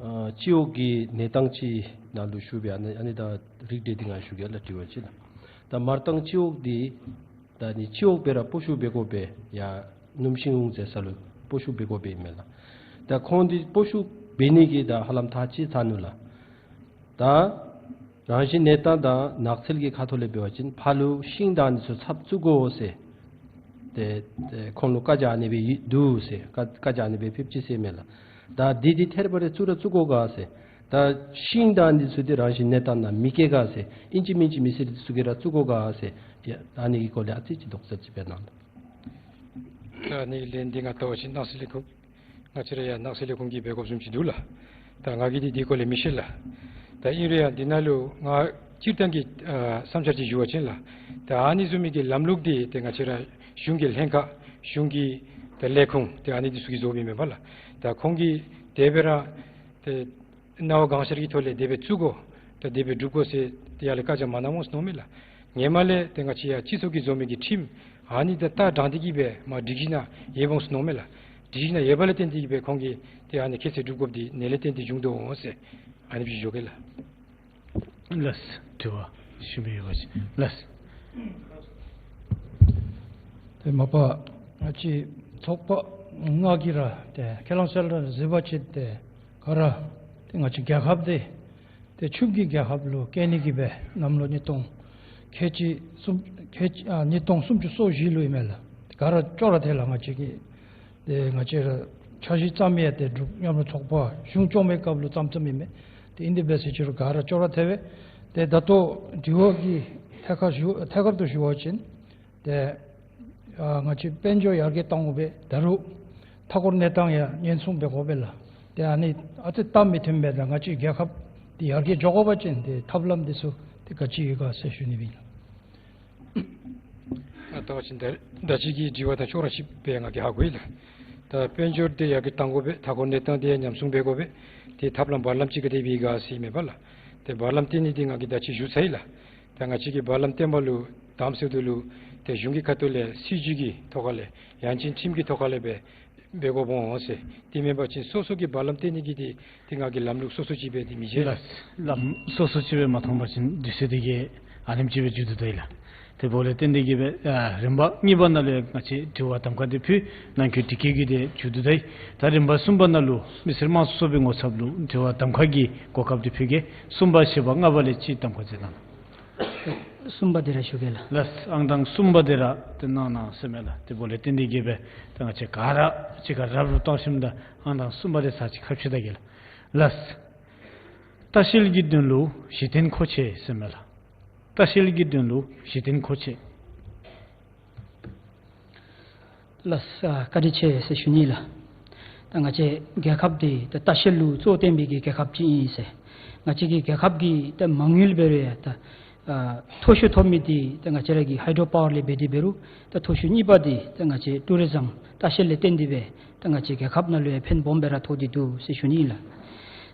ཨ་སྤྱི་འོག་གི་གནས་སྟངས་ཅིག་ནང་ལུ་ཞུ་སྦེ་ཨ་ནི་ཨ་ནི་ད་རིགས་འགྲེ་འདི་ང་ཞུ་གེ་ལགས། དྲི་བ་ཅིག་ལགས། ད་མར་ཏང་སྤྱི་འོག་འདི་ད་ནི་སྤྱི་འོག་སྦེ་ར་སྤོ་བཤུད་འབད་དགོ་པས། ཡར་སྣུམ་ཤིང་འོང་ཟེར་ས་ལུ་སྤོ་བཤུད་འབད་དགོ་པས་ཨིན་མས་ལགས། ད་ཁོང་འདི་སྤོ་བཤུད་འབད་ནི་གི་ད་ཧ་ལམ་ཐག་བཅད་ཚར་ནུག་ལགས། ད་རང་བཞིན་གནས་སྟངས་དང་ནགས་ཚལ་གྱི་ཁ་ཐུག་ལས་འབད་བ་ཅིན་ཕར་ལུ་ཤིང་དང་འདི་ཚུ་ཚབ་བཙུགས་དགོ་ཟེར་ཏེ་ཏེ་ཁོང་ལུ་བཀའ་རྒྱ་ཨ་ནི་སྦེ་ཡོད་འདུག་ཟེར། བཀའ་བཀའ་རྒྱ་ཨ་ནི་སྦེ་ཕེབས་ཅི་ཟེར་མས་ལགས། ད་འདི་འདི་ཐད་རི་བ་རི་བཙུགས་ར་བཙུགས་དགོ་ག་ཟེར། ད་ཤིང་དང་འདི་ཚུ་འདི་རང་བཞིན་གནས་སྟངས་ནང་མི་སྐྱེ་ག་ཟེར། ཨིན་ཅི་མིན་ཅི་མི་སེར་འདི་ཚུ་གིས་ར་བཙུགས་དགོ་ག་ཟེར། ཡ་ཨ་ནི་གི་སྐོར་ལས་ཨ་ཙི་ཅིག་དོགས་སེལ་ཅིག་འབད་གནང་། ད་ཨ་ནི་ལན་འདི་ང་བལྟ་བ་ཅིན་ནགས་ཚལ་ལས་ཁུངས་ང་བཅས་ར་ཡང་ནགས་ཚལ་ལས་ཁུངས་ཀྱིས་འབད་དགོཔ་བཟུམ་ཅིག་འདུག་ལགས། ད་ང་གིས་འདི་འདི་སྐོར་ལས་མི་ཤེས་ལགས། ད་ཨིན་རུང་ཡང་འདི་ནང་ལུ་ང་སྤྱིར་བཏང་གི་ཨ་བསམ་འཆར་ཅིག་ཞུ་བ་ཅིན་ལགས། ད་ཨ་ནི་བཟུམ་མའི་གི་ལམ་ལུགས་འདི་ཏེ་ང་བཅས་ར་གཞུང་གི་ལྷན་ཁག་གཞུང་གི་ད་ལས་ཁུངས་ཏེ་ཨ་ནི་འདི་ཚུ་གིས་བཟོཝ་ཨིན་མས་པ་ལགས། ད་ཁོང་གིས་དེ་སྦེ་ར་ཏེ་གནང་བ་གང་ཤར་གྱི་ཐོག་ལས་དེ་སྦེ་བཙུགས་དགོ་ད་དེ་སྦེ་སྒྲུབ་དགོ་ཟེར་ཏེ་ཡར་ལས་བཀའ་རྒྱ་མ་གནངམ་འོང་ཟེར་མནོཝ་མས་ལགས། ཧེ་མ་ལས་ཏེ་ང་བཅས་ཡར་སྤྱི་ཚོགས་ཀྱིས་བཟོ་མི་གི་ཁྲིམས་ཨ་ནི་དང་ད་དྲང་སྟེ་གི་སྦེ་མར་སྒྲིག་གཞི་ནང་ཡོདཔ་འོང་ཟེར་མནོཝ་མས་ལགས། སྒྲིག་གཞི་ནང་ཡོད་པ་ལས་བརྟེན་ཏེ་གི་སྦེ་ཁོང་གིས་ཏེ་ཨ་ནི་ཁྱད་ཚད་སྒྲུབ་དགོཔ་འདི་ཨ་ནི་ལས་བརྟེན་ཏེ་བྱུང་དོ་འོང་ཟེར་ཨ་ནི་སྦེ་ཞུ་གེ་ལགས། ལགས། དྲི་བ་ཞུ་མི་ཡོད་པ་ཅིན་ལགས། ཏེ་མ་པ་ང་བཅས་ཚོགས་པ་ལྔ་གིས་ར་ཏེ་ཁས་བླངས་གསལ་བསྒྲགས་གཟིགས་པ་ཅིན་ཏེ་ག་ར་ཏེ་ང་བཅས་རྒྱལ་ཁབ་འདི་ཏེ་ཆུ་བོ་གི་རྒྱལ་ཁབ་ལུ་བཀལ་ནི་གི་སྦེ་གནམ་ལོ་ཉིས་སྟོང་ཁལ་གཅིག་གསུམ་ཁལ་གཅིག་ཨ་ཉིས་སྟོང་སུམ་ཅུ་སོ་བཞི་ལུ་ཨིན་མས་ལགས། ག་ར་ཅོག་ར་འཐད་ལགས། ང་བཅས་ཀྱི་ཏེ་ང་བཅས་ར་འཆར་གཞི་བརྩམ་ཡང་ཏེ་འབྲུག་མཉམ་རུབ་ཚོགས་པ་གཞུང་སྐྱོང་བའི་སྐབས་ལུ་བརྩམ་བརྩམ་ཨིན་མས། ཏེ་ཨིན་དེ་སྦེ་ཟེར་ཅི་རུང་ག་ར་ཅོག་ར་འཐད་པས། ཏེ་ད་ལྟོ་དྲི་བ་གི་ཐད་ཁར་ཞུ་ཐད་ཀར་དུ་ཞུ་བ་ཅིན་ཏེ་ཨ་ང་བཅས་དཔལ་འབྱོར་ཡར་རྒྱས་གཏང་དགོ་པས། ད་རུང་མཐའ་འཁོར་གནས་སྟངས་ཡང་ཉེན་སྲུང་འབད་དགོ་པས་ལགས། ཏེ་ཨ་ནི་ཨ་ཙི་སྟབས་མི་མཐུན་པས། ད་ང་བཅས་རྒྱལ་ཁབ་འདི་ཡར་རྒྱས་འགྱོ་དགོ་པ་ཅིན་ཏེ་ཐབས་ལམ་འདི་ཚུ་ཏེ་ག་ཅི་ཡོད་ག་ཟེར་ཞུ་ནི་ཨིན་ལགས། ང་བལྟ་བ་ཅིན་ད་ད་ཅི་གི་དྲི་བ་དང་ཅོག་ར་གཅིག་པས་ང་གིས་ཧ་གོ་ཡི་ལགས། ད་དཔལ་འབྱོར་འདི་ཡར་རྒྱས་གཏང་དགོ་པས། མཐའ་འཁོར་གནས་སྟངས་འདི་ཡང་ཉམས་སྲུང་འབད་དགོ་པས། ཏེ་ཐབས་ལམ་བར་ལམ་ཅིག་ག་དེ་སྦེ་ཡོད་ག་ཟེར་ཨིན་མས་པ་ལགས། ཏེ་བར་ལམ་བཏོན་ནི་འདི་ང་གིས་ད་ཅི་ཞུ་ཚར་ཡི་ལགས། ད་ང་བཅས་ཀྱིས་བར་ལམ་བཏོན་པ་ལུ་དམ་ཟེརཝ་ད་ལུ་ཏེ་གཞུང་གི་ཁ་ཐུག་ལས་སྲིད་བྱུས་ཀྱི་ཐོག་ཁ་ལས་ཡང་ཅིན་ཁྲིམས་ཀྱི་ཐོག་ཁ་ལས་སྦེ་འབད་དགོཔ་འོང་ཟེར། དེ་མེན་པ་ཅིན་སོ་སོ་གི་བར་ལམ་བཏོན་ནི་གི་འདི་ཏེ་ང་གིས་ལམ་ལུགས་སོ་སོ་ཅིག་སྦེ་འདི་མི་བྱེད། ལགས། ལམ་སོ་སོ་ཅིག་སྦེ་མ་མཐོང་པ་ཅིན་དུས་ཚོད་འདི་གིས་ཨ་ནེམ་ཅིག་སྦེ་མཇུག་བསྡུ་དོ་ཡི་ལགས། དེ་འབདཝ་ལས་བརྟེན་ཏེ་གི་སྦེ་ཨ་རིམ་པ་གཉིས་པ་ནང་ལུ་ཡང་ང་བཅས་དྲི་བ་གདམ་ཁ་འདི་ཕུལ་ནང་འཁོད་འདི་གིས་གི་འདི་མཇུག་བསྡུ་དོ་ཡི། ད་རིམ་པ་གསུམ་པ་ནང་ལུ་མི་སེར་དམངས་གཙོ་ཚོགས་པའི་ངོ་ཚབ་ལུ་དྲི་བ་གདམ་ཁ་གི་གོ་སྐབས་འདི་ཕུལ་གེ། གསུམ་པ་བཞི་པ་ལྔ་པ་ལས་ཅིག་གདམ་ཁ་མཛད་གནང་། གསུམ་པ་འདི་ར་ཞུ་གེ་ལགས། ལགས། ཨང་དང་གསུམ་པ་འདི་ར་ཏེ་གནང་གནང་ཟེར་མས་ལགས། དེ་འབདཝ་ལས་བརྟེན་ཏེ་གི་སྦེ་ད་ང་བཅས་ག་ར་གཅིག་ཁར་རབ་རིབ་བཏང་ཞིནམ་ད་ཨང་དང་གསུམ་པ་འདི་ཚར་གཅིག་ཁ་ཕྱེ་ད་གེ་ལགས། ལགས། ལྟ་བཤལ་གྱི་དོན་ལུ་གཞི་རྟེན་མཁོ་ཆེ་ཟེར་མས་ལགས། ལྟ་བཤལ་གྱི་དོན་ལུ་གཞི་རྟེན་མཁོ་ཆེ། ལགས། ཨ་བཀའ་དྲིན་ཆེ་ཟེར་ཞུ་ནི་ལགས། ད་ང་བཅས་རྒྱལ་ཁབ་འདི་ད་ལྟ་བཤལ་ལུ་གཙོ་བོ་བཏོན་པའི་གི་རྒྱལ་ཁབ་ཅིག་ཨིན་ཟེར། ང་བཅས་ཀྱི་རྒྱལ་ཁབ་ཀྱི་ད་མ་དངུལ་འབད་རུང་ཡང་ད་ཨ་མཐོ་ཤོས་ཐོབ་མི་འདི་ད་ང་བཅས་ར་གི་ཧའི་ཌོ་པ་ཝར་ལས་འབད་དེ་འབད་རུང་ད་མཐོ་ཤོས་གཉིས་པ་འདི་ད་ང་བཅས་ཊུ་རི་ཛམ་ལྟ་བཤལ་ལས་བརྟེན་ཏེ་སྦེ་ད་ང་བཅས་རྒྱལ་ཁབ་ནང་ལུ་ཡང་ཕན་སྦོམ་སྦེ་ར་ཐོགས་ཏེ་འདུག་ཟེར་ཞུ་ནི་ཨིན་ལགས།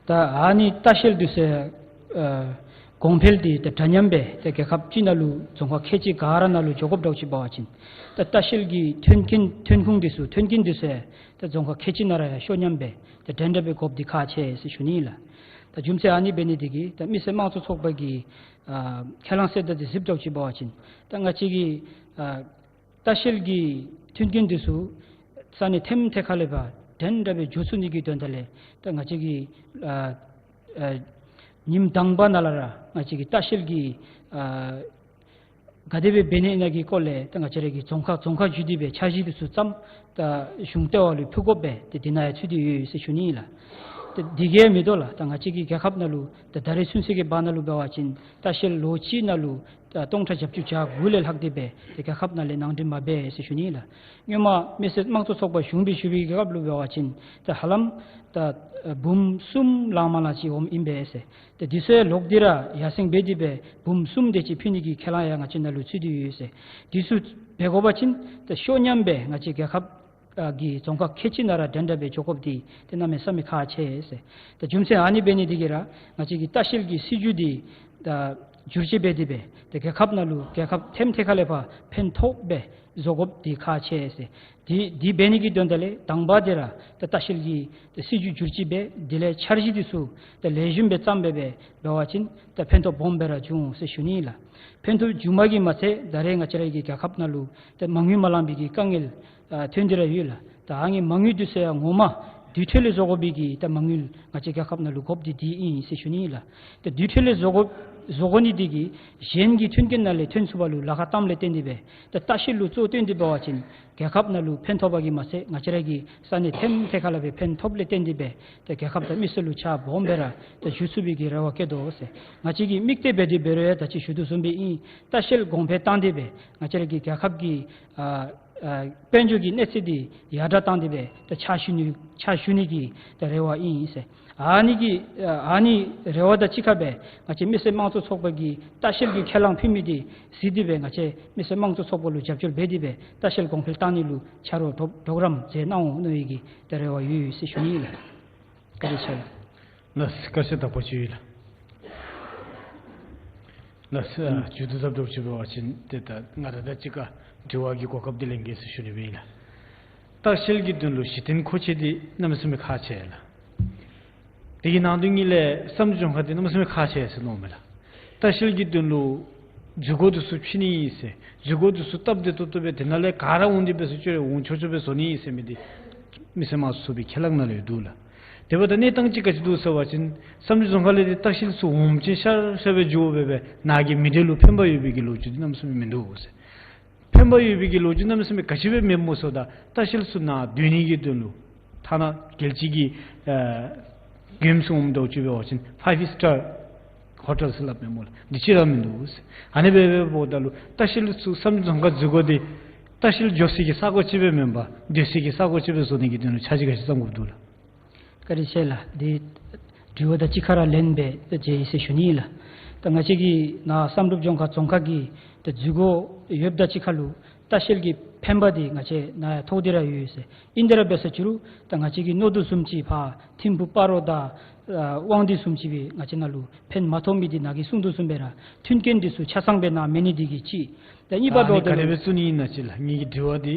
ད་ཨ་ནི་ལྟ་བཤལ་འདི་ཚུ་ཨ་གོང་འཕེལ་འདི་ད་འདྲ་མཉམ་སྦེ་ད་རྒྱལ་ཁབ་ཅིག་ནང་ལུ་རྫོང་ཁག་ཁལ་གཅིག་ག་ར་ནང་ལུ་འགྱོ་དགོཔ་འདྲཝ་ཅིག་འབད་བ་ཅིན་ད་ལྟ་བཤལ་གྱི་ཐོན་སྐྱེད་ཐོན་ཁུངས་འདི་ཚུ་ཐོན་སྐྱེད་འདི་ཚུ་ད་རྫོང་ཁག་ཁལ་གཅིག་ནང་ར་ཡང་ཤོ་མཉམ་སྦེ་ད་འདྲན་འདྲ་སྦེ་དགོཔ་འདི་ཁག་ཆེ་ཟེར་ཞུ་ནི་ཨིན་ལགས། ད་རྒྱུ་མཚན་ཨ་ནི་འབད་ནི་འདི་གིས་ད་མི་སེར་དམངས་གཙོ་ཚོགས་པ་གི་ཨ་ཁས་བླངས་གསལ་བསྒྲགས་འདི་གཟིགསཔ་འདྲཝ་ཅིག་འབད་བ་ཅིན་ད་ང་བཅས་ཀྱི་ཨ་ལྟ་བཤལ་གྱི་མཐུན་རྐྱེན་འདི་ཚུ་ས་གནས་ཐེམ་ཐེ་ཁ་ལས་ཕར་འདྲན་འདྲ་སྦེ་འགྱོ་ཚུགས་ནི་གི་དོན་དག་ལས་ད་ང་བཅས་ཀྱི་ཨ་ཨ་ཉིནམ་དང་པ་ནང་ལས་ར་ང་བཅས་ཀྱི་ལྟ་བཤལ་གྱི་ཨ་ག་དེ་སྦེ་འབད་ནི་ཨིན་ན་གི་སྐོར་ལས་ད་ང་བཅས་ར་གི་རྫོང་ཁག་རྫོང་ཁག་བརྒྱུད་དེ་སྦེ་འཆར་གཞི་འདི་ཚུ་བརྩམས། ད་གཞུང་ལྟེ་བ་ལུ་ཕུལ་དགོཔ་སྦེ་ཏེ་འདི་ནང་ཡང་ཚུད་དེ་ཡོད་ཟེར་ཞུ་ནི་ཨིན་ལགས། ཏེ་དེ་གིས་མི་དོ་ལགས། ད་ང་བཅས་ཀྱི་རྒྱལ་ཁབ་ནང་ལུ་ད་ད་རེས་ཚུན་ཚོད་ཀྱི་བར་ན་ལུ་འབད་བ་ཅིན་ལྟ་བཤལ་ལོ་གཅིག་ནང་ལུ་ད་སྟོང་ཕྲག་བརྒྱད་ཅུ་གྱ་དགུ་ལས་ལྷག་སྟེ་སྦེ་ཏེ་རྒྱལ་ཁབ་ནང་ལས་ནང་འདྲེན་མ་འབད་ཟེར་ཞུ་ནི་ལགས། སྔོན་མ་མི་སེར་དམངས་གཙོ་ཚོགས་པ་གཞུང་སྦེ་ཞུ་བའི་རྒྱལ་ཁབ་ལུ་འབད་བ་ཅིན་ད་ཧ་ལམ་ད་འབུམ་གསུམ་ལང་མ་ལང་ཅིག་འོངམ་ཨིན་པས་ཟེར། ཏེ་དེ་ཚུ་ཡང་ལོག་སྟེ་ར་ཡར་སེང་འབད་དེ་སྦེ་འབུམ་གསུམ་དེ་ཅིག་ཕུལ་ནི་གི་ཁས་བླངས་ཡང་ང་བཅས་ནང་ལུ་ཚུད་དེ་ཡོད་ཟེར། དེ་ཚུ་འབད་དགོ་པ་ཅིན་ད་ཤོ་ཉམས་སྦེ་ང་བཅས་རྒྱལ་ཁབ་ཨ་གི་རྫོང་ཁག་ཁལ་གཅིག་ནང་ར་འདྲན་འདྲ་སྦེ་འགྱོ་དགོཔ་འདི་ཏེ་གནམ་མེད་ས་མེད་ཁག་ཆེ་ཟེར། ད་རྒྱུ་མཚན་ཨ་ནི་འབད་ནི་དེ་གིས་ར་ང་བཅས་ཀྱི་ལྟ་བཤལ་གྱི་སྲིད་བྱུས་འདི་ད་བསྒྱུར་བཅོས་འབད་དེ་སྦེ་ཏེ་རྒྱལ་ཁབ་ནང་ལུ་རྒྱལ་ཁབ་ཐེམ་ཐེ་ཁ་ལས་ཕར་ཕན་ཐོགས་སྦེ་བཟོ་དགོཔ་འདི་ཁག་ཆེ་ཟེར། དེ་དེ་འབད་ནི་གི་དོན་དག་ལས་དང་པ་དེ་ར་ད་ལྟ་བཤལ་གྱི་ད་སྲིད་བྱུས་བསྒྱུར་བཅོས་འབད། དེ་ལས་འཆར་གཞི་འདི་ཚུ་ད་ལེགས་ཤོམ་སྦེ་བརྩམས་སྦེ་འབད་བ་ཅིན་ད་ཕན་ཐོགས་སྦོམ་སྦེ་ར་འབྱུང་ཟེར་ཞུ་ནི་ལགས། ཕན་ཐོགས་འབྱུངམ་གིས་མ་ཚད་ད་རེས་ང་བཅས་ར་གི་རྒྱལ་ཁབ་ནང་ལུ་ད་མ་དངུལ་མ་ལང་པའི་གི་དཀའ་ངལ་ཨ་ཐོན་ཏེ་ར་ཡོད་ལགས། ད་ཨ་ནི་མ་དངུལ་འདི་ཚུ་ཡང་ངོ་མ་དུས་ཐོག་ལས་བཟོ་དགོ་པའི་གི་ད་མ་དངུལ་ང་བཅས་རྒྱལ་ཁབ་ནང་ལུ་དགོཔ་འདི་འདི་ཨིན་ཟེར་ཞུ་ནི་ལགས། ད་དུས་ཐོག་ལས་བཟོ་དགོ་བཟོ་དགོ་ནི་འདི་གིས་གཞན་གྱི་མཐུན་རྐྱེན་ནང་ལས་ཐོན་ཚུགསཔ་ལུ་ལཱ་ཁག་བཏངམ་ལས་བརྟེན་ཏེ་སྦེ་ད་ལྟ་བཤལ་ལུ་གཙོ་བཏོན་ཏེ་འབད་བ་ཅིན་རྒྱལ་ཁབ་ནང་ལུ་ཕན་ཐོགས་པ་གིས་མ་ཚད་ང་བཅས་ར་གི་ས་གནས་ཐེམ་ཐེ་ཁ་ལས་སྦེ་ཕན་ཐོགསཔ་ལས་བརྟེན་ཏེ་སྦེ་ད་རྒྱལ་ཁབ་དང་མི་སེར་ལུ་ཆ་སྦོམ་སྦེ་ར་ད་ཞུ་ཚུགས་པའི་གི་རེ་བ་བསྐྱེད་དོ་ཟེར། ང་བཅས་ཀྱིས་དམིགས་གཏད་འབད་དེ་འབད་རུང་ཡང་ད་ཅི་ཞུ་དོ་བཟུམ་སྦེ་ཨིན། ལྟ་བཤལ་གོང་འཕེལ་བཏང་སྟེ་སྦེ་ང་བཅས་ར་གི་རྒྱལ་ཁབ་ཀྱི་ཨ་ཨ་དཔལ་འབྱོར་གྱི་གནས་ཚད་འདི་ཡར་དྲག་བཏང་སྟེ་སྦེ་ད་ཕྱག་ཞུ་ནི་ཕྱག་ཞུ་ནི་གི་ད་རེ་བ་ཨིན་ཟེར། ཨ་ནི་གི་ཨ་ནི་རེ་བ་དང་གཅིག་ཁར་སྦེ་ང་བཅས་མི་སེར་དམངས་གཙོ་ཚོགས་པ་གིས་ལྟ་བཤལ་གྱི་ཁས་བླངས་ཕུལ་མི་འདི་གཟིགས་ཏེ་སྦེ་ང་བཅས་མི་སེར་དམངས་གཙོ་ཚོགས་པ་ལུ་རྒྱབ་སྐྱོར་འབད་དེ་སྦེ་ལྟ་བཤལ་གོང་འཕེལ་བཏང་ནི་ལུ་ཆ་རོགས་གྲོགས་གྲོགས་རམ་མཛད་གནང་འོང་མནོ་བའི་གི་ད་རེ་བ་ཡོད་ཡོད་ཟེར་ཞུ་ནི་ལགས། བཀའ་དྲིན་ཆེ་ལགས། ལགས་སོ། བཀའ་དྲིན་དྲགས་པ་ཅིག་ཡོད་ལགས། ལགས་སོ། ཨ་མཇུག་བསྡུ་ཐབས་འདྲཝ་ཅིག་འབད་བ་ཅིན་ཏེ་ད་ང་ར་དང་གཅིག་ཁར་དྲི་བ་གི་གོ་སྐབས་འདི་ལེན་གེ་ཟེར་ཞུ་ནི་སྦེ་ཨིན་ལགས། ལྟ་བཤལ་གྱི་དོན་ལུ་གཞི་རྟེན་མཁོ་ཆས་འདི་གནམ་མེད་ས་མེད་ཁག་ཆེ་ལགས། དེ་གི་ནང་དོན་ཉིད་ལས་བསམ་གྲུབ་ལྗོངས་མཁར་འདི་གནམ་མེད་ས་མེད་ཁག་ཆེ་ཟེར་མནོཝ་མས་ལགས། ལྟ་བཤལ་གྱི་དོན་ལུ་འཛུལ་སྒོ་འདི་ཚུ་ཕྱེ་ནི་ཨིན་ཟེར། འཛུལ་སྒོ་འདི་ཚུ་སྟབས་བདེ་ཏོག་ཏོ་སྦེ་དེ་ནང་ལས་ག་ར་འོང་སྟེ་འབད་སོ་ཅི་རུང་འོང་ཆོག་ཆོག་སྦེ་བཟོ་ནི་ཨིན་ཟེར་མི་འདི་མི་སེར་དམངས་གཙོ་ཚོགས་པའི་ཁས་བླངས་ནང་ལུ་ཡང་འདུག་ལགས། དེ་འབདཝ་ད་གནས་སྟངས་ཅིག་ག་ཅི་འདུག་ཟེར་བ་ཅིན་བསམ་གྲུབ་ལྗོངས་མཁར་ལས་ཏེ་ལྟ་བཤལ་ཚུ་འོངམ་ཅིག་ཤར་ཤར་སྦེ་འགྱོ་སྦེ་སྦེ་ནཱ་གི་མི་སྡེ་ལུ་ཕན་པ་ཡོད་པའི་གི་ལོ་རྒྱུས་འདི་གནམ་མེད་ས་མེད་མིན་འདུག་ཟེར། ཕན་པ་ཡོད་པའི་གི་ལོ་རྒྱུས་གནམ་མེད་ས་མེད་ག་ཅི་སྦེ་མེདཔ་སྨོ་ཟེརཝ་ད་ལྟ་བཤལ་ཚུ་ནཱ་སྡོད་ནི་གི་དོན་ལུ་ཐ་ན་རྒྱལ་སྤྱི་གི་ཨ་མགྱོནམ་ཚུ་འོངམ་འདྲཝ་ཅིག་འབད་བ་ཅིན་ཕའིབ་སི་ཊར་ཧོ་ཊེལ་ཟེར་སླབ་མས་སྨོ་ལགས། འདི་ཅིག་ར་མིན་འདུག་ཟེར། ཨ་ནི་སྦེ་འབདཝ་ད་ལུ་ལྟ་བཤལ་ཚུ་བསམ་གྲུབ་ལྗོངས་མཁར་འཛུལ་སྒོ་འདི་ལྟ་བཤལ་འགྱོ་སའི་གི་ས་གོ་ཅིག་སྦེ་མེན་པར་སྡོད་སའི་གི་ས་གོ་ཅིག་སྦེ་བཟོ་ནི་གི་དོན་ལུ་འཆར་གཞི་ག་ཅི་བརྩམ་དགོཔ་འདུག་ལགས། བཀའ་དྲིན་ཆེ་ལགས། འདི་དྲི་བ་དང་གཅིག་ཁར་ར་ལན་སྦེ་ད་མཇལ་ཡི་ཟེར་ཞུ་ནི་ལགས། ད་ང་བཅས་ཀྱི་ནཱ་བསམ་གྲུབ་ལྗོངས་མཁར་རྫོང་ཁག་གི་ད་འཛུལ་སྒོ་ཡོདཔ་དང་གཅིག་ཁར་ལུ་ལྟ་བཤལ་གྱི་ཕན་པ་འདི་ང་བཅས་ནཱ་ཡང་ཐོགས་ཏེ་ར་ཡོད་ཟེར། ཨིན་ཏེ་ར་འབད་སོ་ཅི་རུང་ད་ང་བཅས་ཀྱིས་མནོ་དོ་བཟུམ་ཅིག་ཕར་ཐིམ་ཕུག་སྤ་རོ་དང་ཨ་དབང་འདུས་བཟུམ་ཅིག་སྦེ་ང་བཅས་ནཱ་ལུ་ཕན་མ་ཐོགས་མི་འདི་ནཱ་གིས་གསུངས་དོ་བཟུམ་སྦེ་ར་མཐུན་རྐྱེན་འདི་ཚུ་ཆ་ཚང་སྦེ་ནཱ་མེད་ནི་འདི་གིས་གཅིག། ད་གཉིས་པ་ཨ་ནི་འབདཝ་ད་ག་དེ་ལུ་སྦེ་བཙུགས་ནི་ཨིན་ན་ཅིག་ལགས། ངེ་གི་དྲི་བ་འདི་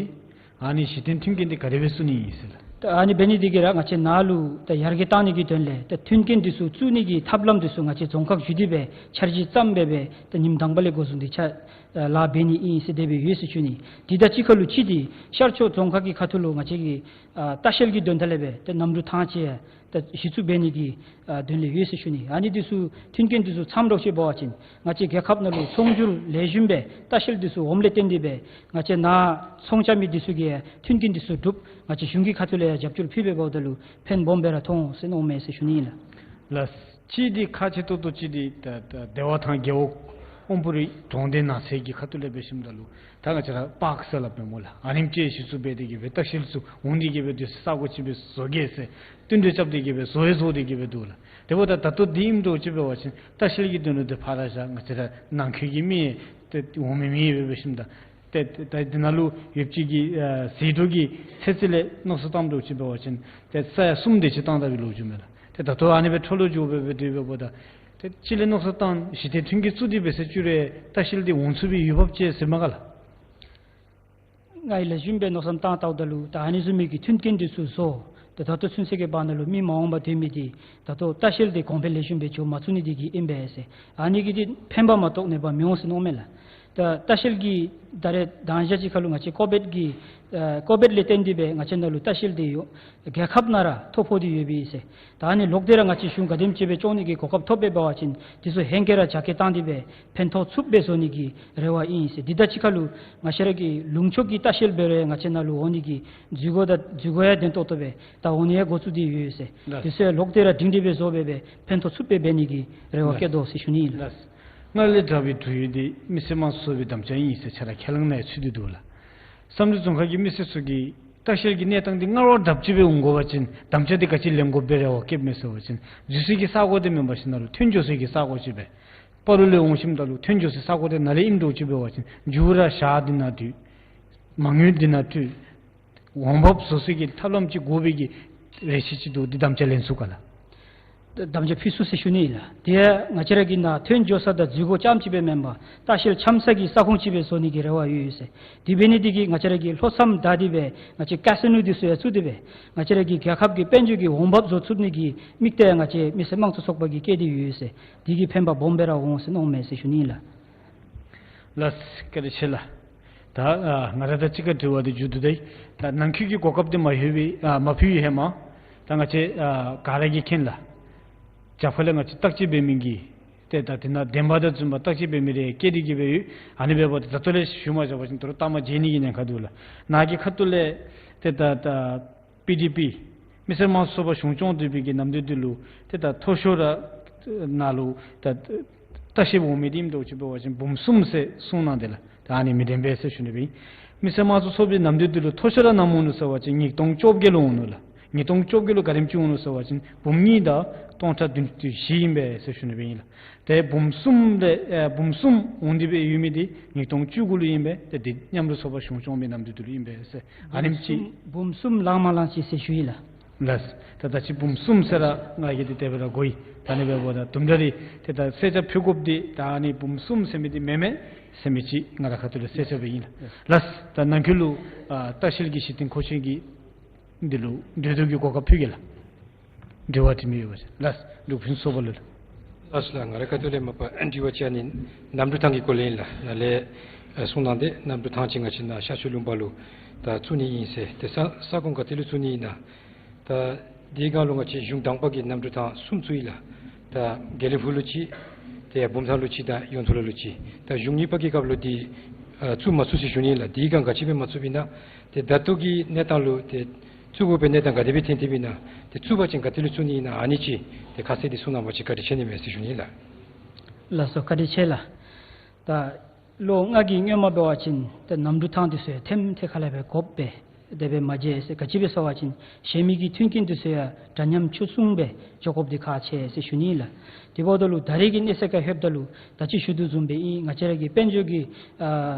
ཨ་ནི་གཞི་རྟེན་མཐུན་རྐྱེན་འདི་ག་དེ་སྦེ་བཙུགས་ནི་ཨིན་ཟེར་ལགས། ད་ཨ་ནི་འབད་ནི་འདི་གིས་ར་ང་བཅས་ནཱ་ལུ་ད་ཡར་རྒྱས་བཏང་ནི་གི་དོན་ལས་ད་མཐུན་རྐྱེན་འདི་ཚུ་བཙུགས་ནི་གི་ཐབས་ལམ་འདི་ཚུ་ང་བཅས་རྫོང་ཁག་བརྒྱུད་དེ་སྦེ་འཆར་གཞི་བརྩམས་སྦེ་སྦེ་ད་ཉིནམ་དང་པ་ལས་འགོ་བཟུང་སྟེ་ཆ་ལཱ་འབད་ནི་ཨིན་ཟེར་དེ་སྦེ་ཡོད་ཟེར་ཞུ་ནི། འདི་དང་གཅིག་ཁར་ལུ་གཅིག་འདི་ཤར་ཕྱོགས་རྫོང་ཁག་གི་ཁ་ཐུག་ལུ་ང་བཅས་ཀྱི་ཨ་ལྟ་བཤལ་གྱི་དོན་དག་ལས་སྦེ་ད་གནམ་གྲུ་ཐང་ཅིག་ཡང་ད་གཞི་བཙུགས་འབད་ནི་གི་ཨ་དོན་ལས་ཡོད་ཟེར་ཞུ་ནི། ཨ་ནི་འདི་ཚུ་མཐུན་རྐྱེན་འདི་ཚུ་ཚངམ་འདྲཝ་ཅིག་འབད་བ་ཅིན་ང་བཅས་རྒྱལ་ཁབ་ནང་ལུ་ཚོང་སྒྱུར་ལེགས་ཤོམ་སྦེ་ལྟ་བཤལ་འདི་ཚུ་འོངམ་ལས་བརྟེན་ཏེ་སྦེ་ང་བཅས་ནཱ་ཚོང་རྐྱབ་མི་འདི་ཚུ་གིས་ཡང་མཐུན་རྐྱེན་འདི་ཚུ་སྒྲུབ། ང་བཅས་གཞུང་གི་ཁ་ཐུག་ལས་ཡང་རྒྱབ་སྐྱོར་ཕུལ་སྦེ་འབདཝ་ད་ལུ་ཕན་སྦོམ་སྦེ་ར་ཐོགས་འོང་ཟེར་མནོཝ་མས་ཟེར་ཞུ་ནི་ཨིན་ལགས། ལགས། གཅིག་འདི་ཁག་ཆེ་ཏོག་ཏོ་གཅིག་འདི་ད་ད་བདེ་བ་ཐང་རྒེད་འོག་དབང་པོ་རི་གྲོང་སྡེ་ནགས་ཚལ་གྱི་ཁ་ཐུག་ལས་འབད་ཞིནམ་ད་ལུ་ད་ང་བཅས་ར་པཱརཀ་ཟེར་སླབ་མས་སྨོ་ལགས། ཨ་ནེམ་ཅིག་གཞི་བཙུགས་འབད་དེ་གི་སྦེ་ལྟ་བཤལ་ཚུ་འོང་སྟེ་གི་སྦེ་སྡོད་སའི་ས་གོ་ཅིག་སྦེ་བཟོ་གེ་ཟེར་བསྟུན་གྲོས་རྐྱབ་སྟེ་གི་སྦེ་བཟོ་ཡང་བཟོ་སྟེ་གི་སྦེ་འདུག་ལགས། དེ་འབདཝ་ད་ད་ལྟོ་འདི་ཨིནམ་འདྲཝ་ཅིག་འབད་བ་ཅིན་ལྟ་བཤལ་གྱི་དོན་ལུ་ཏེ་ཕར་ར་བཞག་ང་བཅས་ར་ནང་འཁོད་ཀྱི་མི་ཏེ་འོང་མི་མེད་སྦེ་འབད་ཞིནམ་ད་ཏེ་ཏེ་ད་འདི་ནང་ལུ་ཡོདཔ་ཅིག་གི་ཨ་ཟད་འགྲོ་གི་ཚོད་རྩིས་ལས་མནོ་བསམ་བཏངམ་འདྲཝ་ཅིག་འབད་བ་ཅིན་ཏེ་ས་ཡ་གསུམ་དེ་ཅིག་བཏང་ད་པའི་ལོ་རྒྱུས་མས་ལགས། ཏེ་ད་ལྟོ་ཨ་ནི་སྦེ་འཕྲོ་བརླག་འགྱོ་སྦེ་སྦེ་སྡོད་པའི་འབདཝ་ད་ཏེ་གཅིག་ལས་མནོ་བསམ་བཏང་གཞི་རྟེན་མཐུན་རྐྱེན་བཙུགས་ཏེ་འབད་ཟེར་བཅུག་རུང་ལྟ་བཤལ་འདི་འོང་ཚུགས་པའི་འོས་འབབ་ཅིག་ཟེར་མས་ག་ལགས། ང་གིས་ལེགས་ཤོམ་སྦེ་མནོ་བསམ་བཏང་བལྟཝ་ད་ལུ་ད་ཨ་ནི་བཟུམ་མའི་གི་མཐུན་རྐྱེན་འདི་ཚུ་བཟོ། ད་ད་ལྟོ་ཚུན་ཚོད་ཀྱི་བར་ན་ལུ་མི་མ་འོངམ་སྡོད་མི་འདི་ད་ལྟོ་ལྟ་བཤལ་འདི་གོང་འཕེལ་ལེགས་ཤོམ་སྦེ་འགྱོ་མ་ཚུགས་ནི་འདི་གིས་ཨིན་པས་ཟེར། ཨ་ནི་གིས་འདི་ཕན་པ་མ་གཏོགས་ནུས་པ་མི་འོང་ཟེར་མནོཝ་མས་ལགས། ད་ལྟ་བཤལ་གྱི་ད་རེས་དང་ཞག་ཅིག་ཁར་ལུ་ང་བཅས་ཀོ་བིཌ་ཀྱི་ཨ་ཀོ་བིཌ་ལས་བརྟེན་ཏེ་སྦེ་ང་བཅས་ནང་ལུ་ལྟ་བཤལ་འདི་ཡོད་རྒྱལ་ཁབ་ནང་ར་ཐོ་ཕོག་སྟེ་ཡོད་པས་ཟེར། ད་ཨ་ནི་ལོག་སྟེ་ར་ང་བཅས་གཞུང་ག་དེམ་ཅིག་སྦེ་སྐྱོང་ནི་གི་གོ་སྐབས་ཐོབ་པས་འབད་བ་ཅིན་དེ་ཚུ་ཧེང་སྐལ་ར་རྒྱ་སྐྱེད་བཏང་སྟེ་སྦེ་ཕན་ཐོགས་ཚུགསཔ་སྦེ་བཟོ་ནི་གི་རེ་བ་ཨིན་ཟེར། འདི་དང་གཅིག་ཁར་ལུ་ང་བཅས་ར་གི་ལུང་ཕྱོགས་ཀྱི་ལྟ་བཤལ་འབད་རུང་ང་བཅས་ནང་ལུ་འོང་ནི་གི་འཛུལ་སྒོ་དང་འཛུལ་སྒོ་ཡང་བདེན་ཏོག་ཏོ་སྦེ་ད་འོང་ནི་ཡང་འགོ་བཙུགས་ཏེ་ཡོད་ཟེར། ལགས། དེ་ཚུ་ཡང་ལོག་སྟེ་ར་སྒྲིང་སྒྲི་སྦེ་བཟོ་སྦེ་སྦེ་ཕན་ཐོགས་ཚུགསཔ་སྦེ་འབད་ནི་གི་རེ་བ་ལགས། བསྐྱེད་དོ་ཟེར་ཞུ་ནི་ཨིན་ལགས། ལགས། སྔར་ལས་དྲག་པའི་འབྲུག་ཡུལ་འདི་མི་སེར་དམངས་གཙོ་ཚོགས་པའི་དམ་བཅའ་ཨིན་ཟེར་ཁྱེད་ར་ཁས་བླངས་ནང་ཡང་ཚུད་དེ་འདུག་ལགས། བསམ་གྲུབ་རྫོང་ཁག་གི་མི་སེར་ཚུ་གིས་ལྟ་བཤལ་གྱི་གནས་སྟངས་འདི་སྔར་བ་དྲགཔ་ཅིག་སྦེ་འོང་དགོ་པ་ཅིན་དམ་བཅའ་འདི་ག་ཅི་ལེན་དགོཔ་སྦེ་རེ་བ་བསྐྱེདཔ་མས་ཟེར་བ་ཅིན་འཛུལ་སའི་གི་ས་གོ་འདི་མེན་པར་ཞིན་ན་ལུ་ཐོན་འགྱོ་སའི་གི་ས་གོ་ཅིག་སྦེ། སྤ་རོ་ལས་འོང་ཞིནམ་ད་ལུ་ཐོན་འགྱོ་སའི་ས་གོ་འདི་ནཱ་ལས་ཨིནམ་འདྲཝ་ཅིག་འབད་བ་ཅིན་མཇུག་ར་ཞག་འདི་ནང་འདུས། མ་དངུལ་འདི་ནང་འཐུས། འོང་འབབ་བཟོ་སའི་གི་ཐབས་ལམ་ཅིག་དགོ་པའི་གི་རེ་ཆེ་ཅིག་འདུག། འདི་དམ་བཅའ་ལེན་ཚུགས་ག་ལགས། དམ་བཅའ་ཕུལ་ཚུགས་ཟེར་ཞུ་ནི་ཨིན་ལགས། དེ་ཡང་ང་བཅས་ར་གི་ནཱ་ཐོན་འགྱོ་ས་དང་འཛུལ་སྒོ་རྐྱངམ་ཅིག་སྦེ་མེན་པར་ལྟ་བཤལ་འཁྱམ་ས་གི་ས་ཁོངས་ཅིག་སྦེ་བཟོ་ནི་གི་རེ་བ་ཡོད་ཡོད་ཟེར། དེ་འབད་ནི་འདི་གིས་ང་བཅས་ར་གིས་ལྷོ་མཚམས་བདའ་སྟེ་སྦེ་ང་བཅས་ཀ་སི་ནོ་འདི་ཚུ་ཡང་བཙུགས་ཏེ་སྦེ་ང་བཅས་ར་གི་རྒྱལ་ཁབ་ཀྱི་དཔལ་འབྱོར་གྱི་འོང་འབབ་བཟོ་ཚུགས་ནི་གི་དམིགས་གཏད་ང་བཅས་མི་སེར་དམངས་གཙོ་ཚོགས་པ་གིས་བསྐྱེད་དེ་ཡོད་ཡོད་ཟེར། འདི་གིས་ཕན་པ་སྦོམ་སྦེ་ར་འོང་ཟེར་མནོཝ་མས་ཟེར་ཞུ་ནི་ཨིན་ལགས། ལགས། བཀའ་དྲིན་ཆེ་ལགས། ད་ཨ་ང་ར་དང་གཅིག་ཁར་དྲི་བ་འདི་མཇུག་བསྡུ་ད་ཡི། ད་ནང་འཁོད་ཀྱི་གོ་སྐབས་འདི་མ་ལྷོད་པའི་ཨ་མ་ཕུལ་བའི་ཧེ་མ་ད་ང་བཅས་ཨ་ག་ར་གིས་མཁྱེན་ལགས། རྒྱབ་ཁ་ལས་ང་བཅས་བརྟག་དཔྱད་འབད་མི་གི་ཏེ་ད་དེ་ནང་བདེན་པ་དང་རྫུན་པ་བརྟག་དཔྱད་འབད་མི་རེ་བསྐྱེད་དེ་གི་སྦེ་ཡོད། ཨ་ནི་འབདཝ་ད་ད་ལྟོ་ལས་ཞུ་མ་བཞག་པ་ཅིན་དོ་རུང་ལྟག་མ་བརྗེད་ནི་གི་ཉེན་ཁ་འདུག་ལགས། ནཱ་གི་ཁ་ཐུག་ལས་ཏེ་ད་ད་པི་ཌི་པི་མི་སེར་དམངས་གཙོ་ཚོགས་པ་གཞུང་སྐྱོང་སྡོད་པའི་གི་ནམ་དུས་འདི་ལུ་ཏེ་ད་མཐོ་ཤོས་ར་ནཱ་ལུ་ད་ལྟ་བཤལ་འོང་མི་འདི་ཨིནམ་འདྲཝ་ཅིག་འབད་བ་ཅིན་འབུམ་གསུམ་ཟེར་གསུངས་གནང་དེས་ལགས། ད་ཨ་ནི་མི་བདེན་པས་ཟེར་ཞུ་ནི་སྦེ་ཨིན། མི་སེར་དམངས་གཙོ་ཚོགས་པའི་ནམ་དུས་འདི་ལུ་མཐོ་ཤོས་ར་ནམ་འོང་ནུག་ཟེར་བ་ཅིན་ཉིས་སྟོང་བཅོ་བརྒྱད་ལུ་འོང་ནུག་ལགས། ཉིས་སྟོང་བཅོ་བརྒྱད་ལུ་ག་དེམ་ཅིག་འོང་ནུག་ཟེར་བ་ཅིན་འབུམ་གཉིས་དང་སྟོང་ཕྲག་བདུན་ཅུ་དོན་བཞི་ཨིན་པས་ཟེར་ཞུ་ནི་སྦེ་ཨིན་ལགས། ཏེ་འབུམ་གསུམ་ལས་ཨེ་འབུམ་གསུམ་འོང་སྟེ་སྦེ་ཡོད་མི་འདི་ཉིས་སྟོང་བཅུ་དགུ་ལུ་ཨིན་པས། ཏེ་འདི་མཉམ་རུབ་ཚོགས་པ་གཞུང་སྐྱོང་བའི་ནམ་དུས་འདི་ལུ་ཨིན་པས་ཟེར། ཨ་ནེམ་ཅིག་འབུམ་གསུམ་ལང་མ་ལང་ཅིག་ཟེར་ཞུ་ཡི་ལགས། ལགས། ད་ད་ཅི་འབུམ་གསུམ་ཟེར་ར་ང་གིས་འདི་དེ་སྦེ་ར་གོ་ཡི། ད་ཨ་ནི་འབདཝ་ད་དུམ་གྲ་རེ་ཏེ་ད་གསལ་ཆ་ཕུལ་དགོཔ་འདི་ད་ཨ་ནི་འབུམ་གསུམ་ཟེར་མི་འདི་མེན་མས་ཟེར་མི་ཅིག་ང་ར་ཁ་ཐུག་ལས་གསལ་ཆ་སྦེ་ཨིན་ལགས། ལགས། ད་ནང་འཁོད་ལུ་ཨ་ལྟ་བཤལ་གྱི་གཞི་རྟེན་མཁོ་ཆས་ཀྱི་འདི་ལུ་གྲོས་བསྡུར་གྱི་གོ་སྐབས་ཕུལ་གེ་ལགས། དྲི་བ་དྲི་མི་ཡོད་པ་ཅིན་ལགས། འབྲུག་ཕུན་ཚོགས་པ་ལུ་ལགས། ལགས་སོ་ལགས། ང་རའི་ཁ་ཐུག་ལས་མ་པ་དྲི་བ་ཅིག་ཨ་ནི་གནམ་གྲུ་ཐང་གི་སྐོར་ལས་ཨིན་ལགས། ནཱ་ལས་ཨ་གསུངས་གནང་སྟེ་གནམ་གྲུ་ཐང་ཅིག་ང་བཅས་ནཱ་ཤར་ཕྱོགས་ལུང་པ་ལུ་ད་བཙུགས་ནི་ཨིན་ཟེར། ཏེ་ས་ས་ཁོངས་ག་ཏེ་ལུ་བཙུགས་ནི་ཨིན་ན། ད་དེའི་སྒང་ལུ་ང་བཅས་གཞུང་དང་པ་གིས་གནམ་གྲུ་ཐང་གསུམ་བཙུགས་ཡི་ལགས། ད་དགེ་ལེགས་ཕུག་ལུ་གཅིག། ཏེ་བུམ་ཐང་ལུ་གཅིག་དང་ཡོངས་འཐུ་ལ་ལུ་གཅིག། ད་གཞུང་གཉིས་པ་གི་སྐབས་ལུ་འདི་ཨ་བཙུགས་མ་ཚུགས་ཟེར་ཞུ་ནི་ཨིན་ལགས། དེའི་སྒང་ག་ཅི་སྦེ་མ་བཙུགས་པས་ན། ཏེ་ད་ལྟོ་གི་གནས་སྟངས་ལུ་ཏེ་བཙུགས་དགོ་པའི་གནས་སྟངས་ག་དེ་སྦེ་ཐོན་ཏེ་འབད་ན། ཏེ་བཙུགས་པ་ཅིན་ག་ཏེ་ལུ་བཙུགས་ནི་ཨིན་ན། ཨ་ནི་ཅིག་ཏེ་ཁ་གསལ་འདི་གསུང་གནང་བ་ཅིན་བཀའ་དྲིན་ཆེ་ནི་མས་ཟེར་ཞུ་ནི་ཨིན་ལགས། ལགས་སོ། བཀའ་དྲིན་ཆེ་ལགས། ད་ལོ་ལྔ་གི་སྔོན་མ་འབད་བ་ཅིན་ཏེ་གནམ་གྲུ་ཐང་འདི་ཚུ་ཡང་ཐེམ་ཐེ་ཁ་ལས་སྦེ་དགོཔ་སྦེ་དེ་སྦེ་མ་མཇལ་ཟེར། ག་ཅི་སྦེ་ཟེར་བ་ཅིན་གཞན་མི་གི་མཐུན་རྐྱེན་འདི་ཚུ་ཡང་འདྲ་མཉམ་ཕྱོགས་མཚུངས་སྦེ་འགྱོ་དགོཔ་འདི་ཁག་ཆེ་ཟེར་ཞུ་ནི་ཨིན་ལགས། དེ་འབདཝ་ད་ལུ་ད་རེས་ཀྱི་གནས་ཚད་ཁར་ལྷོདཔ་ད་ལུ་ད་ཅི་ཞུ་དོ་བཟུམ་སྦེ་ཨིན། ང་བཅས་ར་གི་དཔལ་འབྱོར་གྱི་ཨ་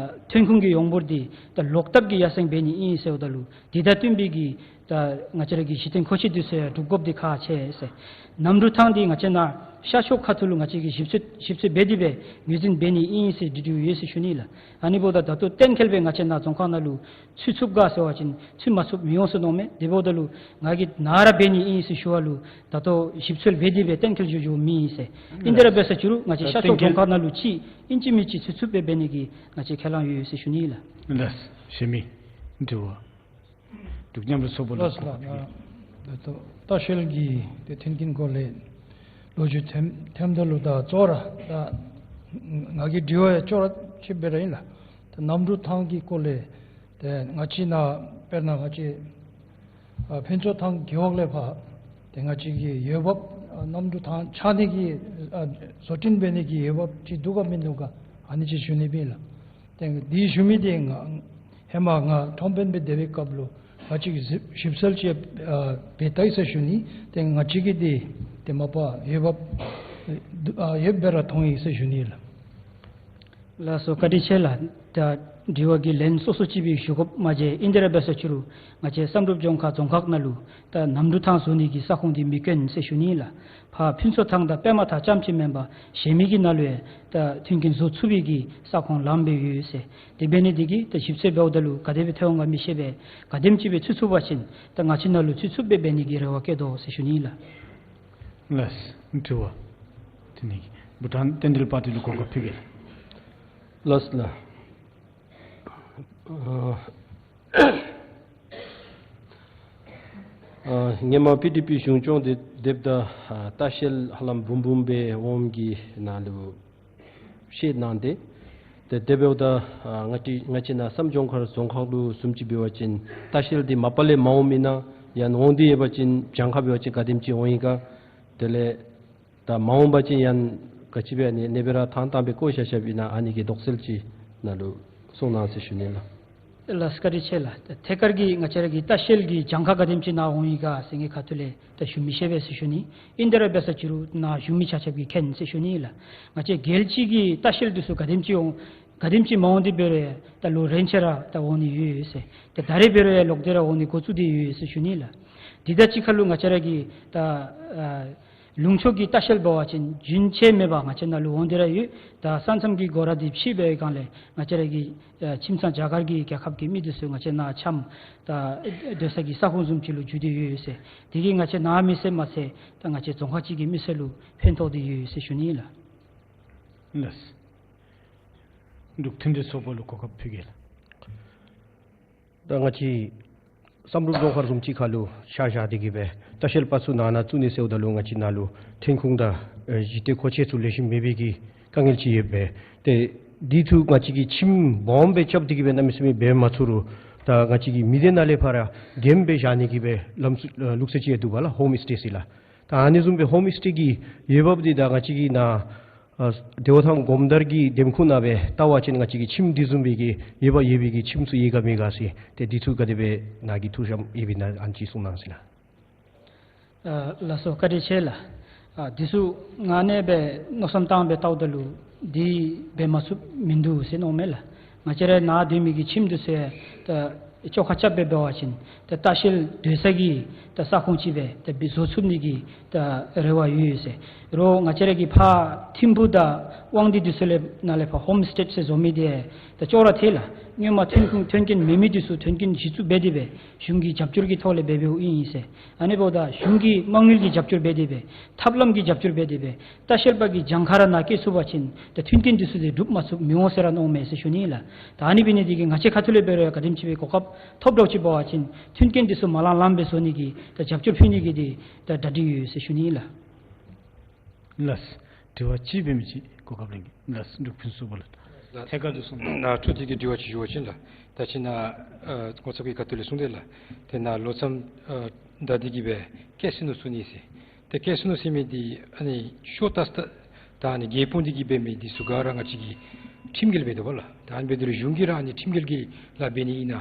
ཐོན་ཁུངས་ཀྱི་ཡོངས་འབོར་འདི་ད་ལོག་ལྟབ་ཀྱིས་ཡར་སེང་འབད་ནི་ཨིན་ཟེརཝ་ད་ལུ་དེ་དང་བསྟུན་པའི་གི་ད་ང་བཅས་ར་གི་གཞི་རྟེན་མཁོ་ཆས་འདི་ཚུ་ཡང་སྒྲུབ་དགོཔ་འདི་ཁག་ཆེ་ཟེར། གནམ་གྲུ་ཐང་འདི་ང་བཅས་ནཱ་ཤར་ཕྱོགས་ཁ་ཐུག་ལུ་ང་བཅས་ཀྱིས་ཞིབ་འཚོལ་ཞིབ་འཚོལ་འབད་དེ་སྦེ་ངོས་འཛིན་འབད་ནི་ཨིན་ཟེར་དྲི་དྲིཝ་ཡོད་ཟེར་ཞུ་ནི་ལགས། ཨ་ནི་འབདཝ་ད་ད་ལྟོ་གཏན་འཁེལ་སྦེ་ང་བཅས་ནཱ་རྫོང་ཁག་ནང་ལུ་ཚུད་ཚུགས་ག་ཟེར་བ་ཅིན་ཚུད་མ་ཚུགསཔ་མི་འོང་ཟེར་མནོཝ་མས། དེ་འབདཝ་ད་ལུ་ང་གིས་ནཱ་ར་འབད་ནི་ཨིན་ཟེར་ཞུ་བ་ལུ་ད་ལྟོ་ཞིབ་འཚོལ་འབད་དེ་སྦེ་གཏན་འཁེལ་འགྱོ་འགྱོཝ་མེད་ཟེར། ཨིན་དེ་ར་འབད་ས་ཅིག་རུང་ང་བཅས་ཤར་ཕྱོགས་རྫོང་ཁག་ནང་ལུ་ཅིག་ཨིན་ཅི་མིན་ཅི་ཚུད་ཚུདཔ་སྦེ་འབད་ནི་གི་ང་བཅས་ཁས་བླངས་ཡོད་ཟེར་ཞུ་ནི་ལགས། ལགས། གཞན་མི་དྲི་བ། འབྲུག་མཉམ་རུབ་ཚོགས་པ་ལུ་ལགས་སོ་གོ་སྐབས་ཕུལ་གེ། ལགས། ད་ལྟོ་ལྟ་བཤལ་གྱི་ཏེ་མཐུན་རྐྱེན་སྐོར་ལས་ལོ་རྒྱུས་ཐེམ་ཐེམ་ད་ལུ་ད་གཙོ་བོ་ར་ད་ང་གི་དྲི་བ་ཡང་གཙོ་བོ་ར་ཅིག་འབད་ར་ཨིན་ལགས། ད་གནམ་གྲུ་ཐང་གི་སྐོར་ལས་ཏེ་ང་བཅས་ནཱ་དཔེར་ན་ང་བཅས་ཨ་ཕུན་ཚོགས་ཐང་རྒེད་འོག་ལས་ཕར་ཏེ་ང་བཅས་ཀྱི་འོས་འབབ་ཨ་གནམ་གྲུ་ཐང་ཆགས་ནི་གི་ཨ་བཟོ་སྐྲུན་འབད་ནི་གི་འོས་འབབ་ཅིག་འདུག་ག་མིན་འདུག་ག། ཨ་ནི་ཅིག་ཞུ་ནི་སྦེ་ཨིན་ལགས། ཏེ་འདི་ཞུ་མི་འདི་ང་ཧེ་མ་ང་ཁྲོམ་དཔོན་སྦེ་སྡོད་པའི་སྐབས་ལུ་ང་བཅས་ཀྱིས་ཞིབ་ཞིབ་འཚོལ་ཅིག་ཨ་འབད་བལྟ་ཡི་ཟེར་ཞུ་ནི། ཏེ་ང་བཅས་ཀྱིས་འདི་ཏེ་མ་པ་འོས་འབབ་ཨ་ཡོདཔ་སྦེ་ར་མཐོང་ཡི་ཟེར་ཞུ་ནི་ལགས། ལགས་སོ། བཀའ་དྲིན་ཆེ་ལགས། ད་དྲི་བ་གི་ལན་སོ་སོ་ཅིག་སྦེ་ཞུ་དགོཔ་མ་མཇལ། ཨིན་དེ་ར་འབད་ས་ཅིག་རུང་ང་བཅས་བསམ་གྲུབ་ལྗོངས་མཁར་རྫོང་ཁག་ནང་ལུ་ད་གནམ་གྲུ་ཐང་བཟོ་ནི་གི་ས་ཁོངས་འདི་མི་དཀོན་ཟེར་ཞུ་ནི་ལགས། ཕར་ཕུན་ཚོགས་ཐང་དང་པདྨ་ཐང་རྐྱངམ་ཅིག་མེན་པར་གཞན་མི་གི་ནང་ལུ་ཡང་ད་མཐུན་རྐྱེན་བཟོ་ཚུགས་པའི་གི་ས་ཁོངས་ལངམ་སྦེ་ཡོད་ཟེར། དེ་འབད་ནི་འདི་གིས་ད་ཞིབ་འཚོལ་འབདཝ་ད་ལུ་ག་དེ་སྦེ་ཐོན་འོང་ག་མི་ཤེས་པས། ག་དེམ་ཅིག་སྦེ་ཚུད་ཚུགས་པ་ཅིན་ད་ང་བཅས་ནང་ལུ་ཚུད་ཚུགསཔ་སྦེ་འབད་ནི་གི་རེ་བ་བསྐྱེད་དོ་ཟེར་ཞུ་ནི་ལགས། ལགས། དྲི་བ། དེ་ནི་བྷུ་ཊཱན་རྟེན་འབྲེལ་པར་ཊི་ལུ་གོ་སྐབས་ཕུལ་གེ་ལགས། ལགས་ལགས། ཨ་ཨ་སྔོན་མ་པི་ཌི་པི་གཞུང་སྐྱོང་སྟེ་སྡོདཔ་ད་ཨ་ལྟ་བཤལ་ཧ་ལམ་འབུམ་འབུམ་སྦེ་འོངམ་གྱི་ནང་ལུ་བཤད་གནང་སྟེ། ཏེ་དེ་འབདཝ་ད་ཨ་ང་བཅས་ང་བཅས་ནཱ་བསམ་ལྗོངས་མཁར་རྫོང་ཁག་ལུ་བཟུམ་ཅིག་འབད་བ་ཅིན་ལྟ་བཤལ་འདི་མ་པ་ལས་མ་འོངམ་ཨིན་ན་ཡང་འོང་སྟེ་ཡོད་པ་ཅིན་གྱངས་ཁ་འབད་བ་ཅིན་ག་དེམ་ཅིག་འོང་ཡི་ག། དེ་ལས་ད་མ་འོང་པ་ཅིན་ཡང་ག་ཅི་སྦེ་ཨ་ནི་གནས་སྦེ་ར་ཐང་ཐང་སྦེ་བཀོ་བཞག་བཞགཔ་ཨིན་ན། ཨ་ནི་གི་དོགས་སེལ་ཅིག་ནཱ་ལུ་གསུང་གནང་ཟེར་ཞུ་ནི་ལགས། ལགས་བཀའ་དྲིན་ཆེ་ལགས། ད་ཐད་ཀར་གྱི་ང་བཅས་ར་གི་ལྟ་བཤལ་གྱི་གྱངས་ཁ་ག་དེམ་ཅིག་ནཱ་འོང་ཡི་ག་ཟེར་ངེའི་ཁ་ཐུག་ལས་ད་ཞུ་མི་ཤེས་པས་ཟེར་ཞུ་ནི། ཨིན་དེ་ར་འབད་ས་ཅིག་རུང་ནཱ་བཞུགས་མི་ཆ་ཁྱབ་ཀྱིས་མཁྱེན་ཟེར་ཞུ་ནི་ལགས། ང་བཅས་རྒྱལ་སྤྱི་གི་ལྟ་བཤལ་འདི་ཚུ་ག་དེམ་ཅིག་འོང་ག་དེམ་ཅིག་མ་འོང་སྟེ་འབད་རུང་ཡང་ད་ལོ་རིམ་བཞིན་ར་ད་འོང་ནི་ཡོད་ཡོད་ཟེར། ད་ད་རེས་འབད་རུང་ཡང་ལོག་སྟེ་ར་འོང་ནི་འགོ་བཙུགས་ཏེ་ཡོད་ཡོད་ཟེར་ཞུ་ནི་ལགས། འདི་དང་གཅིག་ཁར་ལུ་ང་བཅས་ར་གི་ད་ཨ་ལུང་ཕྱོགས་ཀྱི་ལྟ་བཤལ་འབད་བ་ཅིན་རྒྱུན་ཆད་མེད་པར་ང་བཅས་ནཱ་ལུ་འོང་སྟེ་ར་ཡོད། ད་ས་མཚམས་ཀྱི་སྒོ་ར་འདི་ཕྱེ་བའི་སྒང་ལས་ང་བཅས་ར་གི་ཨ་ཁྱིམ་ཚང་རྒྱ་གར་གྱི་རྒྱལ་ཁབ་ཀྱི་མི་འདི་ཚུ་ང་བཅས་ནཱ་འཁྱམས་ད་སྡོད་ས་གི་ས་ཁོངས་བཟུམ་ཅིག་ལུ་འགྱུར་ཏེ་ཡོད་ཡོད་ཟེར། དེ་གིས་ང་བཅས་ནཱ་མི་སེར་མ་ཚད་ད་ང་བཅས་རྫོང་ཁག་ཅིག་གི་མི་སེར་ལུ་ཕན་ཐོགས་ཏེ་ཡོད་ཡོད་ཟེར་ཞུ་ནི་ལགས། ལགས། འབྲུག་མཐུན་སྒྲིལ་ཚོགས་པ་ལུ་གོ་སྐབས་ཕུལ་གེ་ལགས། ད་ང་བཅས་བསམ་གྲུབ་རྫོང་ཁག་བཟུམ་ཅིག་ཁར་ལུ་ཆ་བཞག་སྟེ་གི་སྦེ་ལྟ་བཤལ་པ་ཚུ་ནང་ན་བཙུགས་ནི་ཟེརཝ་ད་ལུ་ང་བཅས་ནཱ་ལུ་ཐོན་ཁུངས་དང་ཨེ་གཞི་རྟེན་མཁོ་ཆས་ཚུ་ལེགས་ཤོམ་མེད་པའི་གི་དཀའ་ངལ་ཅིག་ཡོདཔ་སྦེ། ཏེ་འདི་ཚུ་ང་བཅས་ཀྱིས་ཁྱིམ་སྦོམ་སྦེ་རྐྱབ་སྟེ་གི་སྦེ་གནམ་མེད་ས་མེད་འབད་མ་ཚུགས་རུང་ད་ང་བཅས་ཀྱིས་མི་སྡེ་ནང་ལས་ཕར་ར་འགེངས་སྦེ་བཞག་ནི་གི་སྦེ་ལམ་སྲོལ་ལུགས་སྲོལ་ཅིག་ཡང་འདུག་པ་ལགས། ཧོམ་སི་ཊེ་ཟེར་ལགས། ད་ཨ་ནི་བཟུམ་སྦེ་ཧོམ་སི་ཊེ་གི་འོས་འབབ་འདི་ད་ང་བཅས་ཀྱིས་ནཱ་ཨ་བདེ་བ་ཐང་སྒོམ་དར་གྱི་འདེམས་ཁོངས་ནང་སྦེ་བལྟ་བ་ཅིན་ང་བཅས་ཀྱི་ཁྱིམ་འདི་བཟུམ་སྦེ་གི་འོས་འབབ་ཡོད་པའི་གི་ཁྱིམ་ཚུ་ཡོད་ག་མེད་ག་ཟེར། ཏེ་འདི་ཚུ་ག་དེ་སྦེ་ནཱ་གི་ཐུགས་བཞེད་ཡོདཔ་ཨིན་ན་ཨ་ནི་ཅིག་གསུང་གནང་ཟེར་ལགས། ཨ་ལགས་སོ་བཀའ་དྲིན་ཆེ་ལགས། ཨ་འདི་ཚུ་ང་ནཱ་སྦེ་མནོ་བསམ་བཏང་སྦེ་བལྟཝ་ད་ལུ་འདི་འབད་མ་ཚུགསཔ་མིན་འདུག་ཟེར་མནོཝ་མས་ལགས། ང་བཅས་ར་ནཱ་སྡོད་མི་གི་ཁྱིམ་འདི་ཚུ་ཡང་ད་བཅོ་ཁ་རྐྱབ་སྦེ་འབད་བ་ཅིན་ད་ལྟ་བཤལ་སྡོད་ས་གི་ད་ས་ཁོངས་ཅིག་སྦེ་ད་འབད་བཟོ་ཚུགས་ནི་གི་ད་རེ་བ་ཡོད་ཡོད་ཟེར། རོགས་ང་བཅས་ར་གི་ཕར་ཐིམ་ཕུག་དང་དབང་འདུས་འདི་ཚུ་ལས་ནཱ་ལས་ཕར་ཧོམ་སི་ཊེ་ཟེར་བཟོ་མི་འདི་ད་ཅོག་ར་འཐད་ལགས། སྔོན་མ་ཐོན་ཁུངས་ཐོན་སྐྱེད་མེད་མི་འདི་ཚུ་ཐོན་སྐྱེད་གཞི་བཙུགས་འབད་དེ་སྦེ་གཞུང་གི་རྒྱབ་སྐྱོར་གྱི་ཐོག་ལས་འབད་འབདཝ་ཨིན་ཟེར། ཨ་ནི་འབདཝ་ད་གཞུང་གི་མ་དངུལ་གྱི་རྒྱབ་སྐྱོར་འབད་དེ་སྦེ་ཐབས་ལམ་གྱི་རྒྱབ་སྐྱོར་འབད་དེ་སྦེ་ལྟ་བཤལ་པ་གི་གྱངས་ཁ་ར་ནཱ་བསྐྱེད་ཚུགས་པ་ཅིན་ད་མཐུན་རྐྱེན་འདི་ཚུ་འདི་འགྲུབ་མ་ཚུགས་མི་འོང་ཟེར་ར་མནོཝ་མས་ཟེར་ཞུ་ནི་ལགས། ད་ཨ་ནི་འབད་ནི་འདི་གིས་ང་བཅས་ཁ་ཐུག་ལས་འབད་རུང་ག་དེམ་ཅིག་སྦེ་གོ་སྐབས་ཐོབ་འདྲཝ་ཅིག་འབད་བ་ཅིན་མཐུན་རྐྱེན་འདི་ཚུ་མ་ལང་ལངམ་སྦེ་བཟོ་ནི་གི་ད་རྒྱབ་སྐྱོར་ཕུལ་ནི་གི་འདི་ད་གྲ་སྒྲིག་ཡོད་ཟེར་ཞུ་ནི་ལགས། ལགས། དྲི་བ་ཅིག་འབད་མི་ཅིག་གོ་སྐབས་ལེན་གེ། ལགས་འབྲུག་ཕུན་ཚོགས་པ་ལགས། ཐད་ཀར་དུ་གསུངས། ནཱ་འཕྲོ་མཐུད་ཀྱི་དྲི་བ་ཅིག་ཞུ་བ་ཅིན་ལགས། ད་ཅི་ནཱ་ཨ་ངོ་ཚབ་ཀྱིས་ཁ་ཐུག་ལས་གསུངས་ཏེ་ལགས། ཏེ་ནཱ་ལོ་མཚམས་ཨ་བདའ་སྟེ་གི་སྦེ་ཀེ་སི་ནོ་བཙུགས་ནི་ཟེར། ཏེ་ཀེ་སི་ནོ་ཟེར་མི་འདི་ཨ་ནི་ཤོ་ཏཱས་ད་ད་ཨ་ནི་རྒྱལ་ཕམ་སྟེ་གི་འབད་མི་འདི་ཚུ་ག་ར་ང་བཅས་ཀྱི་ཁྲིམས་འགལ་འབད་དོ་བ་ལགས། ད་ཨ་ནི་འབད་དེ་རུང་གཞུང་གིས་ར་ཨ་ནི་ཁྲིམས་འགལ་གྱི་ལཱ་འབད་ནི་ཨིན་ན།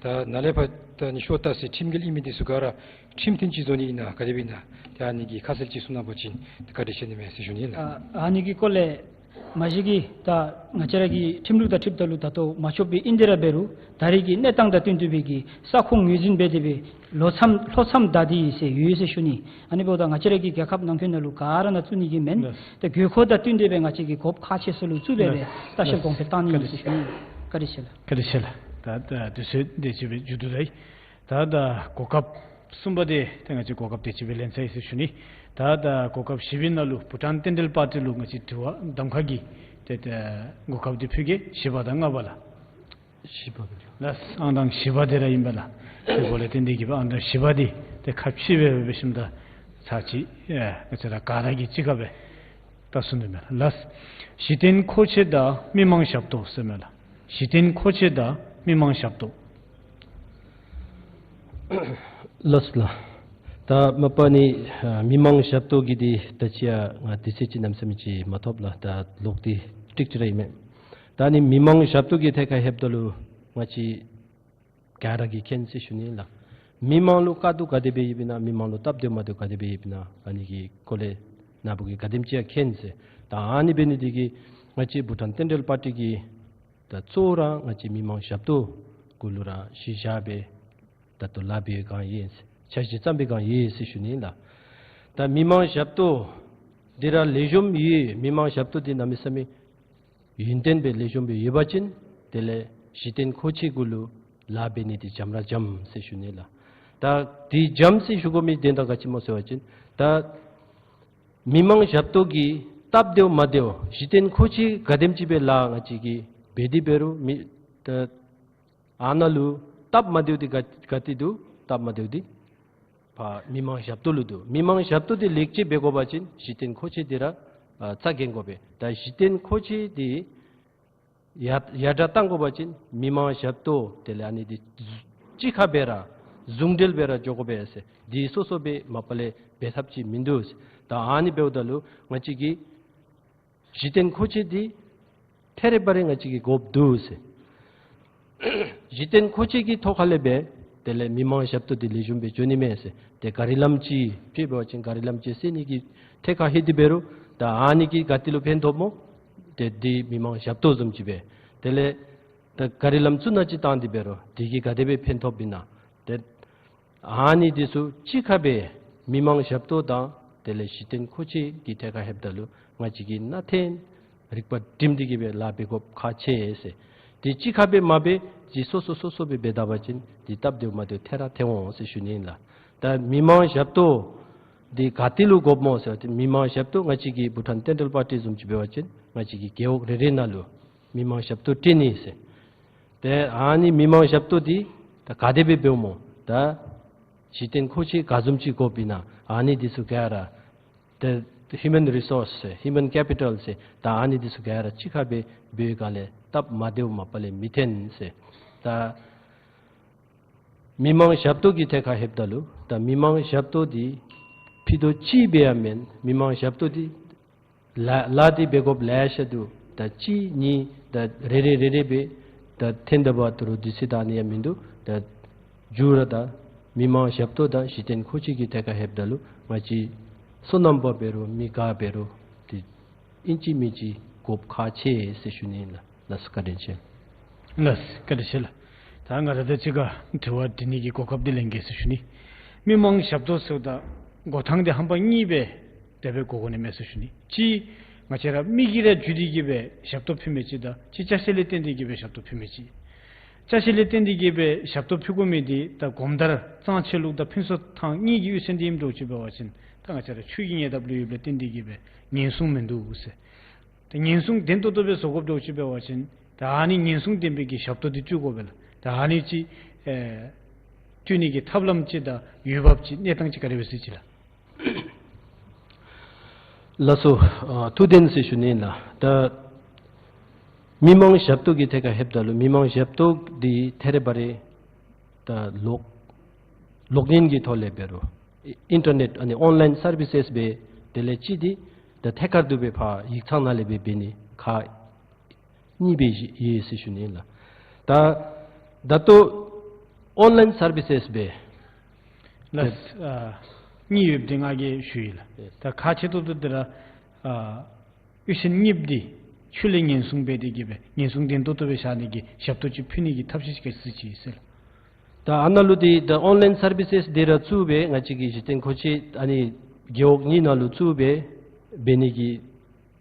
ད་ནཱ་ལས་ཕར་ད་ཨ་ནི་ཤོ་ཏཱས་ཟེར་ཁྲིམས་འགལ་ཨིན་མི་འདི་ཚུ་ག་ར་ཁྲིམས་མཐུན་ཅིག་བཟོ་ནི་ཨིན་ན་ག་དེ་སྦེ་ཨིན་ན། ཏེ་ཨ་ནི་གི་ཁ་གསལ་ཅིག་གསུང་གནང་པ་ཅིན་བཀའ་དྲིན་ཆེ་ནི་མས་ཟེར་ཞུ་ནི་ལགས། ཨ་ཨ་ནི་གི་སྐོར་ལས་མ་གཞི་གིས་ད་ང་བཅས་ར་གི་ཁྲིམས་ལུགས་དང་འཁྲིལཝ་ད་ལུ་ད་ལྟོ་མ་ཆོགཔ་སྦེ་ཨིན་དེ་ར་འབད་རུང་ད་རེས་ཀྱི་གནས་སྟངས་དང་བསྟུན་ཏེ་སྦེ་གི་ས་ཁོངས་ངོས་འཛིན་འབད་དེ་སྦེ་ལོ་མཚམས་ལྷོ་མཚམས་བདའ་སྟེ་ཟེར་ཡོད་ཟེར་ཞུ་ནི། ཨ་ནི་འབདཝ་ད་ང་བཅས་ར་གི་རྒྱལ་ཁབ་ནང་འཁོད་ནང་ལུ་ག་ར་ནང་བཙུགས་ནི་གི་མེན། ལགས། ད་དགོས་མཁོ་དང་བསྟུན་ཏེ་སྦེ་ང་བཅས་ཀྱི་དགོཔ་ཁག་ཆེ་ས་ལུ་བཙུགས་སྦེ་སྦེ་ལགས། ལྟ་བཤལ་ལགས། གོང་འཕེལ་བཏང་ནི་ཨིན་ཟེར་ཞུ་ནི། བཀའ་དྲིན་ཆེ་ལགས། བཀའ་དྲིན་ཆེ་ལགས། ད་ད་དུས་ཚོད་དེ་ཅིག་སྦེ་མཇུག་བསྡུ་ད་ཡི། ད་ད་གོ་སྐབས་གསུམ་པ་དེ་ཏེ་ང་བཅས་གོ་སྐབས་དེ་ཅིག་སྦེ་ལེན་ཚར་ཡི་ཟེར་ཞུ་ནི། ད་ད་གོ་སྐབས་བཞི་པའི་ནང་ལུ་བྷུ་ཊཱན་རྟེན་འབྲེལ་པར་ཊི་ལུ་ང་བཅས་དྲི་བ་གདམ་ཁ་གི་ཏེ་ད་གོ་སྐབས་དེ་ཕུལ་གེ། བཞི་པ་དང་ལྔ་པ་ལགས། བཞི་པ་གི་དྲི་བ། ལགས། ཨང་གྲངས་བཞི་པ་དེ་ར་ཨིན་པས་ལགས། དེ་འབདཝ་ལས་བརྟེན་ཏེ་གི་སྦེ་ཨང་གྲངས་བཞི་པ་དེ་ཏེ་ཁ་ཕྱེ་སྦེ་འབད་ཞིནམ་ད་ཚར་གཅིག་ཨེ་ང་བཅས་ར་ག་ར་གིས་གཅིག་ཁར་སྦེ་ད་གསུང་དོ་མས་ལགས། གཞི་རྟེན་མཁོ་ཆས་དང་མི་མང་ཞབས་ཏོག་ཟེར་མས་ལགས། གཞི་རྟེན་མཁོ་ཆས་དང་མི་མང་ཞབས་ཏོག། ལགས་ལགས། ད་མ་པ་ནི་ཨ་མི་མང་ཞབས་ཏོག་གི་འདི་ད་ཅི་ཡང་ང་དུས་ཚོད་ཅིག་གནམ་མེད་ས་མེད་ཅིག་མ་ཐོབ་ལགས། ད་ལོག་སྟེ་ཀྲིག་ཀྲི་ར་ཨིན་མས། ད་ནི་མི་མང་ཞབས་ཏོག་གི་ཐད་ཁར་ལྷོདཔ་ད་ལུ་ང་བཅས་ག་ར་གིས་མཁྱེན་ཟེར་ཞུ་ནི་ལགས། མི་མང་ལུ་དཀའ་སྡུག་ག་དེ་སྦེ་ཡོདཔ་ཨིན་ན། མི་མང་ལུ་སྟབས་བདེ་མ་བདེ་ག་དེ་སྦེ་ཡོདཔ་ཨིན་ན། ཨ་ནི་གི་སྐོར་ལས་ནཱ་བུ་གིས་ག་དེམ་ཅིག་ཡང་མཁྱེན་ཟེར། ད་ཨ་ནི་འབད་ནི་འདི་གིས་ང་བཅས་བྷུ་ཊཱན་རྟེན་འབྲེལ་པར་ཊི་གིས་ད་གཙོ་བོ་ར་ང་བཅས་མི་མང་ཞབས་ཏོག་གུ་ལུ་ར་གཞི་བཞག་སྦེ་ད་ལྟོ་ལཱ་འབད་བའི་སྒང་ཨིན། འཆར་གཞི་བརྩམ་པའི་སྒང་ཨིན་ཟེར་ཞུ་ནི་ལགས། ད་མི་མང་ཞབས་ཏོག་འདི་ར་ལེགས་ཤོམ་ཡོད། མི་མང་ཞབས་ཏོག་འདི་གནམ་མེད་ས་མེད་ཡུན་བརྟན་སྦེ་ལེགས་ཤོམ་སྦེ་ཡོད་པ་ཅིན་དེ་ལས་གཞི་རྟེན་མཁོ་ཆས་གུ་ལུ་ལཱ་འབད་ནི་འདི་འཇམ་ར་འཇམ་ཟེར་ཞུ་ནི་ལགས། ད་འདི་འཇམ་ཟེར་ཞུ་དགོ་མི་དོན་དག་ག་ཅི་སྨོ་ཟེར་བ་ཅིན་ད་མི་མང་ཞབས་ཏོག་གི་སྟབས་བདེཝ་མ་བདེཝ་གཞི་རྟེན་མཁོ་ཆས་ག་དེམ་ཅིག་སྦེ་ལཱ་ང་བཅས་ཀྱིས་འབད་དེ་འབད་རུང་མི་ད་ ཨ་ནཱ་ལུ་སྟབས་མ་བདེཝ་འདི་ག་ག་ཏེ་འདུག། སྟབས་མ་བདེཝ་འདི་ཕར་མི་མང་ཞབས་ཏོག་ལུ་འདུག། མི་མང་ཞབས་ཏོག་འདི་ལེགས་བཅོས་འབད་དགོ་པ་ཅིན་གཞི་རྟེན་མཁོ་ཆས་འདི་ར་ཨ་རྩ་འགེངས་དགོ་པས། ད་གཞི་རྟེན་མཁོ་ཆས་འདི་ཡར་ཡར་དྲག་གཏང་དགོ་པ་ཅིན་མི་མང་ཞབས་ཏོག་དེ་ལས་ཨ་ནི་འདི་གཅིག་ཁར་སྦེ་ར་ཟུང་འབྲེལ་སྦེ་ར་འགྱོ་དགོ་པས་ཟེར། འདི་སོ་སོ་སྦེ་མ་པ་ལས་འབད་ཐབས་ཅིག་མིན་འདུག་ཟེར། ད་ཨ་ནི་འབདཝ་ད་ལུ་ང་བཅས་ཀྱིས་གཞི་རྟེན་མཁོ་ཆས་འདི་ཐད་རི་བ་རི་ང་བཅས་ཀྱིས་དགོཔ་འདུག་ཟེར། གཞི་རྟེན་མཁོ་ཆས་ཀྱི་ཐོག་ཁ་ལས་སྦེ་དེ་ལས་མི་མང་ཞབས་ཏོག་འདི་ལེགས་ཤོམ་སྦེ་འགྱོ་ནི་མས་ཟེར། ཏེ་ག་རི་ལམ་ཅིག་ཕྱེ་འབད་བ་ཅིན་ག་རི་ལམ་ཅིག་སེལ་ནི་གི་ཐད་ཁར་ལྷོད་དེ་འབད་རུང་ད་ཨ་ནི་གིས་ག་ཏེ་ལུ་ཕན་ཐོགསཔ་སྨོ། ཏེ་འདི་མི་མང་ཞབས་ཏོག་བཟུམ་ཅིག་སྦེ། དེ་ལས་ད་ག་རི་ལམ་ཚུ་ནང་ཅིག་བཏང་སྟེ་འབད་རུང་འདི་གིས་ག་དེ་སྦེ་ཕན་ཐོགསཔ་ཨིན་ན། ཏེ་ཨ་ནི་འདི་ཚུ་གཅིག་ཁར་སྦེ་མི་མང་ཞབས་ཏོག་དང་དེ་ལས་གཞི་རྟེན་མཁོ་ཆས་ཀྱི་ཐད་ཁར་ལྷོདཔ་ད་ལུ་ང་བཅས་ཀྱིས་ནན་ཏན་རིག་པ་བསྒྲིམས་ཏེ་གི་སྦེ་ལཱ་འབད་དགོཔ་ཁག་ཆེ་ཟེར། དེ་གཅིག་ཁར་སྦེ་མ་འབད་ཅིག་སོ་སོ་སོ་སོ་སྦེ་འབད་ད་པ་ཅིན་འདི་སྟབས་བདེཝ་མ་བདེཝ་ཐད་ར་ཐལ་འོང་ཟེར་ཞུ་ནི་ཨིན་ལགས། ད་མི་མང་ཞབས་ཏོག་འདི་ག་ཏེ་ལུ་དགོཔ་སྨོ་ཟེར་བ་ཅིན་མི་མང་ཞབས་ཏོག་ང་བཅས་ཀྱི་བྷུ་ཊཱན་ཌེན་ཊཱལ་པར་ཊི་བཟུམ་ཅིག་འབད་བ་ཅིན་ང་བཅས་ཀྱི་རྒེད་འོག་རེ་རེ་ནང་ལུ་མི་མང་ཞབས་ཏོག་སྤྲོད་ནི་ཟེར། ཏེ་ཨ་ནི་མི་མང་ཞབས་ཏོག་འདི་ད་ག་དེ་སྦེ་འབདཝ་སྨོ། ད་གཞི་རྟེན་མཁོ་ཆས་ག་བཟུམ་ཅིག་དགོཔ་ཨིན་ན་ཨ་ནི་འདི་ཚུ་ག་ར་ཏེ་ཧིའུ་མཱན་རི་སོརསི་ཟེར་ཧིའུ་མཱན་ཀེ་པི་ཊཱལ་ཟེར་ད་ཨ་ནི་འདི་ཚུ་ག་ར་གཅིག་ཁར་སྦེ་འབད་བའི་སྒང་ལས་སྟབས་མ་བདེཝ་མ་པ་ལས་མི་འཐོན་ཟེར། ད་མི་མང་ཞབས་ཏོག་གི་ཐད་ཁར་ལྷོདཔ་ད་ལུ་ད་མི་མང་ཞབས་ཏོག་འདི་ཕུད་རྡོག་གཅིག་སྦེ་ཡང་མེན། མི་མང་ཞབས་ཏོག་འདི་ལཱ་ལཱ་འདི་འབད་དགོཔ་ལེ་ཤ་འདུག། ད་གཅིག་གཉིས་ད་རེ་རེ་རེ་རེ་སྦེ་ད་འཐོན་ད་པ་ད་རུང་དུས་ཚོད་ད་ཨ་ནི་ཡང་མིན་འདུག། ད་མཇུག་ར་ད་མི་མང་ཞབས་ཏོག་དང་གཞི་རྟེན་མཁོ་ཆས་ཀྱི་ཐད་ཁར་ལྷོདཔ་ད་ལུ་ང་བཅས་སོ་ནམ་པ་འབད་རུང་མི་ག་འབད་རུང་འདི་ཨིན་ཅི་མིན་ཅི་དགོཔ་ཁག་ཆེ་ཟེར་ཞུ་ནི་ཨིན་ལགས། ལགས་སོ་བཀའ་དྲིན་ཆེ། ལགས་བཀའ་དྲིན་ཆེ་ལགས། ད་ང་བཅས་ད་ཅི་ག་དྲི་བ་དྲི་ནི་གི་གོ་སྐབས་འདི་ལེན་གེ་ཟེར་ཞུ་ནི། མི་མང་ཞབས་ཏོག་ཟེརཝ་ད་འགོ་ཐང་འདི་ཧམ་པ་གཉིས་སྦེ་དེ་སྦེ་གོ་དགོ་ནི་མས་ཟེར་ཞུ་ནི། གཅིག་ང་བཅས་ར་མི་གིས་ར་འཇུ་སྟེ་གི་སྦེ་ཞབས་ཏོག་ཕུལ་མི་ཅིག་དང་གཅིག་ཅ་ཆས་ལས་བརྟེན་ཏེ་གི་སྦེ་ཞབས་ཏོག་ཕུལ་མི་ཅིག། ཅ་ཆས་ལས་བརྟེན་ཏེ་གི་སྦེ་ཞབས་ཏོག་ཕུལ་དགོ་མི་འདི་ད་གོངམ་ད་ར་གཙང་ཆབ་ལུགས་དང་ཕུན་ཚོགས་ཐང་གཉིས་ཀྱི་ཡུལ་ཚན་འདི་ཨིནམ་འདྲཝ་ཅིག་འབད་བ་ཅིན་ད་ང་བཅས་ར་ཆུ་གི་ཉེ་འདབས་ལུ་ཡོདཔ་ལས་བརྟེན་ཏེ་གི་སྦེ་ཉེན་སྲུང་མིན་འདུག་ཟེར། ད་ཉེན་སྲུང་བདེན་ཏོག་ཏོ་སྦེ་བཟོ་དགོཔ་འདྲཝ་ཅིག་འབད་བ་ཅིན་ད་ཨ་ནི་ཉེན་སྲུང་ལྡན་པའི་གི་ཞབས་ཏོག་འདི་སྤྲོད་དགོ་པས་ལགས། ད་ཨ་ནི་ཅིག་ཨེ་སྤྲོད་ནི་གི་ཐབས་ལམ་ཅིག་དང་འོས་འབབ་ཅིག་གནས་སྟངས་ཅིག་ག་དེ་སྦེ་གཟིགས་ཅི་ལགས། ལགས་སོ། ཨ་ཐུགས་བདེན་ཟེར་ཞུ་ནི་ལགས། ད་མི་མང་ཞབས་ཏོག་གི་ཐད་ཁར་ལྷོདཔ་ད་ལུ་མི་མང་ཞབས་ཏོག་འདི་ཐད་རི་བ་རི་ད་གློག་གློག་བརྙན་གྱི་ཐོག་ལས་འབད་རུང་ཨིན་ཊར་ནེཊ་ཨ་ནི་ཨོན་ལཱའིན་སར་བི་སེསི་སྦེ་དེ་ལས་གཅིག་འདི་ད་ཐད་ཀར་དུ་སྦེ་ཕར་ཡིག་ཚང་ནང་ལས་སྦེ་འབད་ནི་ཁག་གཉིས་སྦེ་ཡོད་ཟེར་ཞུ་ནི་ལགས། ད་ད་ལྟོ་ཨོན་ལཱའིན་སར་བི་སེསི་སྦེ་ལགས། ཨ་གཉིས་ཡོདཔ་འདི་ང་གིས་ཞུ་ཡི་ལགས། ད་ཁག་ཆེ་ཏོག་ཏོ་འདི་ར་ཨ་ཡུལ་ཚན་གཉིས་པོ་འདི་ཆུ་ལས་ཉེན་སྲུང་འབད་དེ་གི་སྦེ་ཉེན་སྲུང་བདེན་ཏོག་ཏོ་སྦེ་བཞག་ནི་གི་ཞབས་ཏོག་ཅིག་ཕུལ་ནི་གི་ཐབས་ཤེས་ཅིག་ག་ཅི་ཅིག་ཟེར་ལགས། ད་ཨ་ནཱ་ལུ་འདི་ད་ཨོན་ལཱའིན་སར་བི་སེསི་འདི་ར་བཙུགས་སྦེ་ང་བཅས་ཀྱི་གཞི་རྟེན་མཁོ་ཆས་ཨ་ནི་རྒེད་འོག་གཉིས་ནང་ལུ་བཙུགས་སྦེ་འབད་ནི་གི་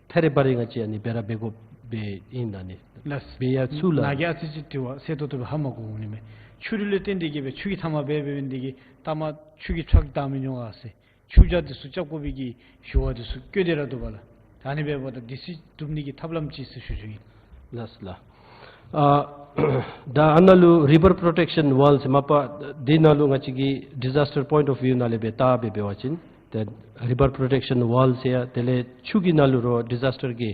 ཐད་རི་བ་རི་ང་བཅས་ཨ་ནི་འབད་ར་འབད་དགོཔ་སྦེ་ཨིན་ན་ནི། ལགས། འབད་ཡང་ཚུགས་ལགས། ནཱ་གིས་ཨ་ཙི་ཅིག་དྲི་བ་གསལ་ཏོག་ཏོ་སྦེ་ཧ་མ་གོ་འོང་ནི་མས། ཆུ་རུད་ལས་བརྟེན་ཏེ་གི་སྦེ་ཆུ་གི་མཐའ་མར་སྦེ་འབད་ནི་འདི་གིས་ལྟ་མ་ཆུ་གིས་ཁྲག་བཏང་མི་འོང་ག་ཟེར། ཆུ་བྱ་འདི་ཚུ་རྐྱབ་དགོ་པའི་གི་ཞུ་བ་འདི་ཚུ་བཀོད་དེ་ར་འདུག་པ་ལགས། ད་ཨ་ནི་འབདཝ་ད་འདི་ཚུ་སྒྲུབ་ནི་གི་ཐབས་ལམ་ཅིག་ཟེར་ཞུ་ཞུ་ཡི། ལགས་ལགས། ཨ་ད་ཨ་ནཱ་ལུ་རི་བར་པོརོ་ཊེཀ་ཤཱན་ཝཱལ་ཟེར་མ་པ་འདི་ནང་ལུ་ང་བཅས་ཀྱིས་ཌི་ཛཱས་ཊར་པོའིནཊ་ཨོཕ་ཝིའུ་ནང་ལས་སྦེ་བལྟ་སྦེ་འབད་བ་ཅིན་ཏེ་རི་བར་པོརོ་ཊེཀ་ཤཱན་ཝཱལ་ཟེར་ཡང་དེ་ལས་ཆུ་གི་ནང་ལུ་རོགས་ཌི་ཛཱས་ཊར་གྱི་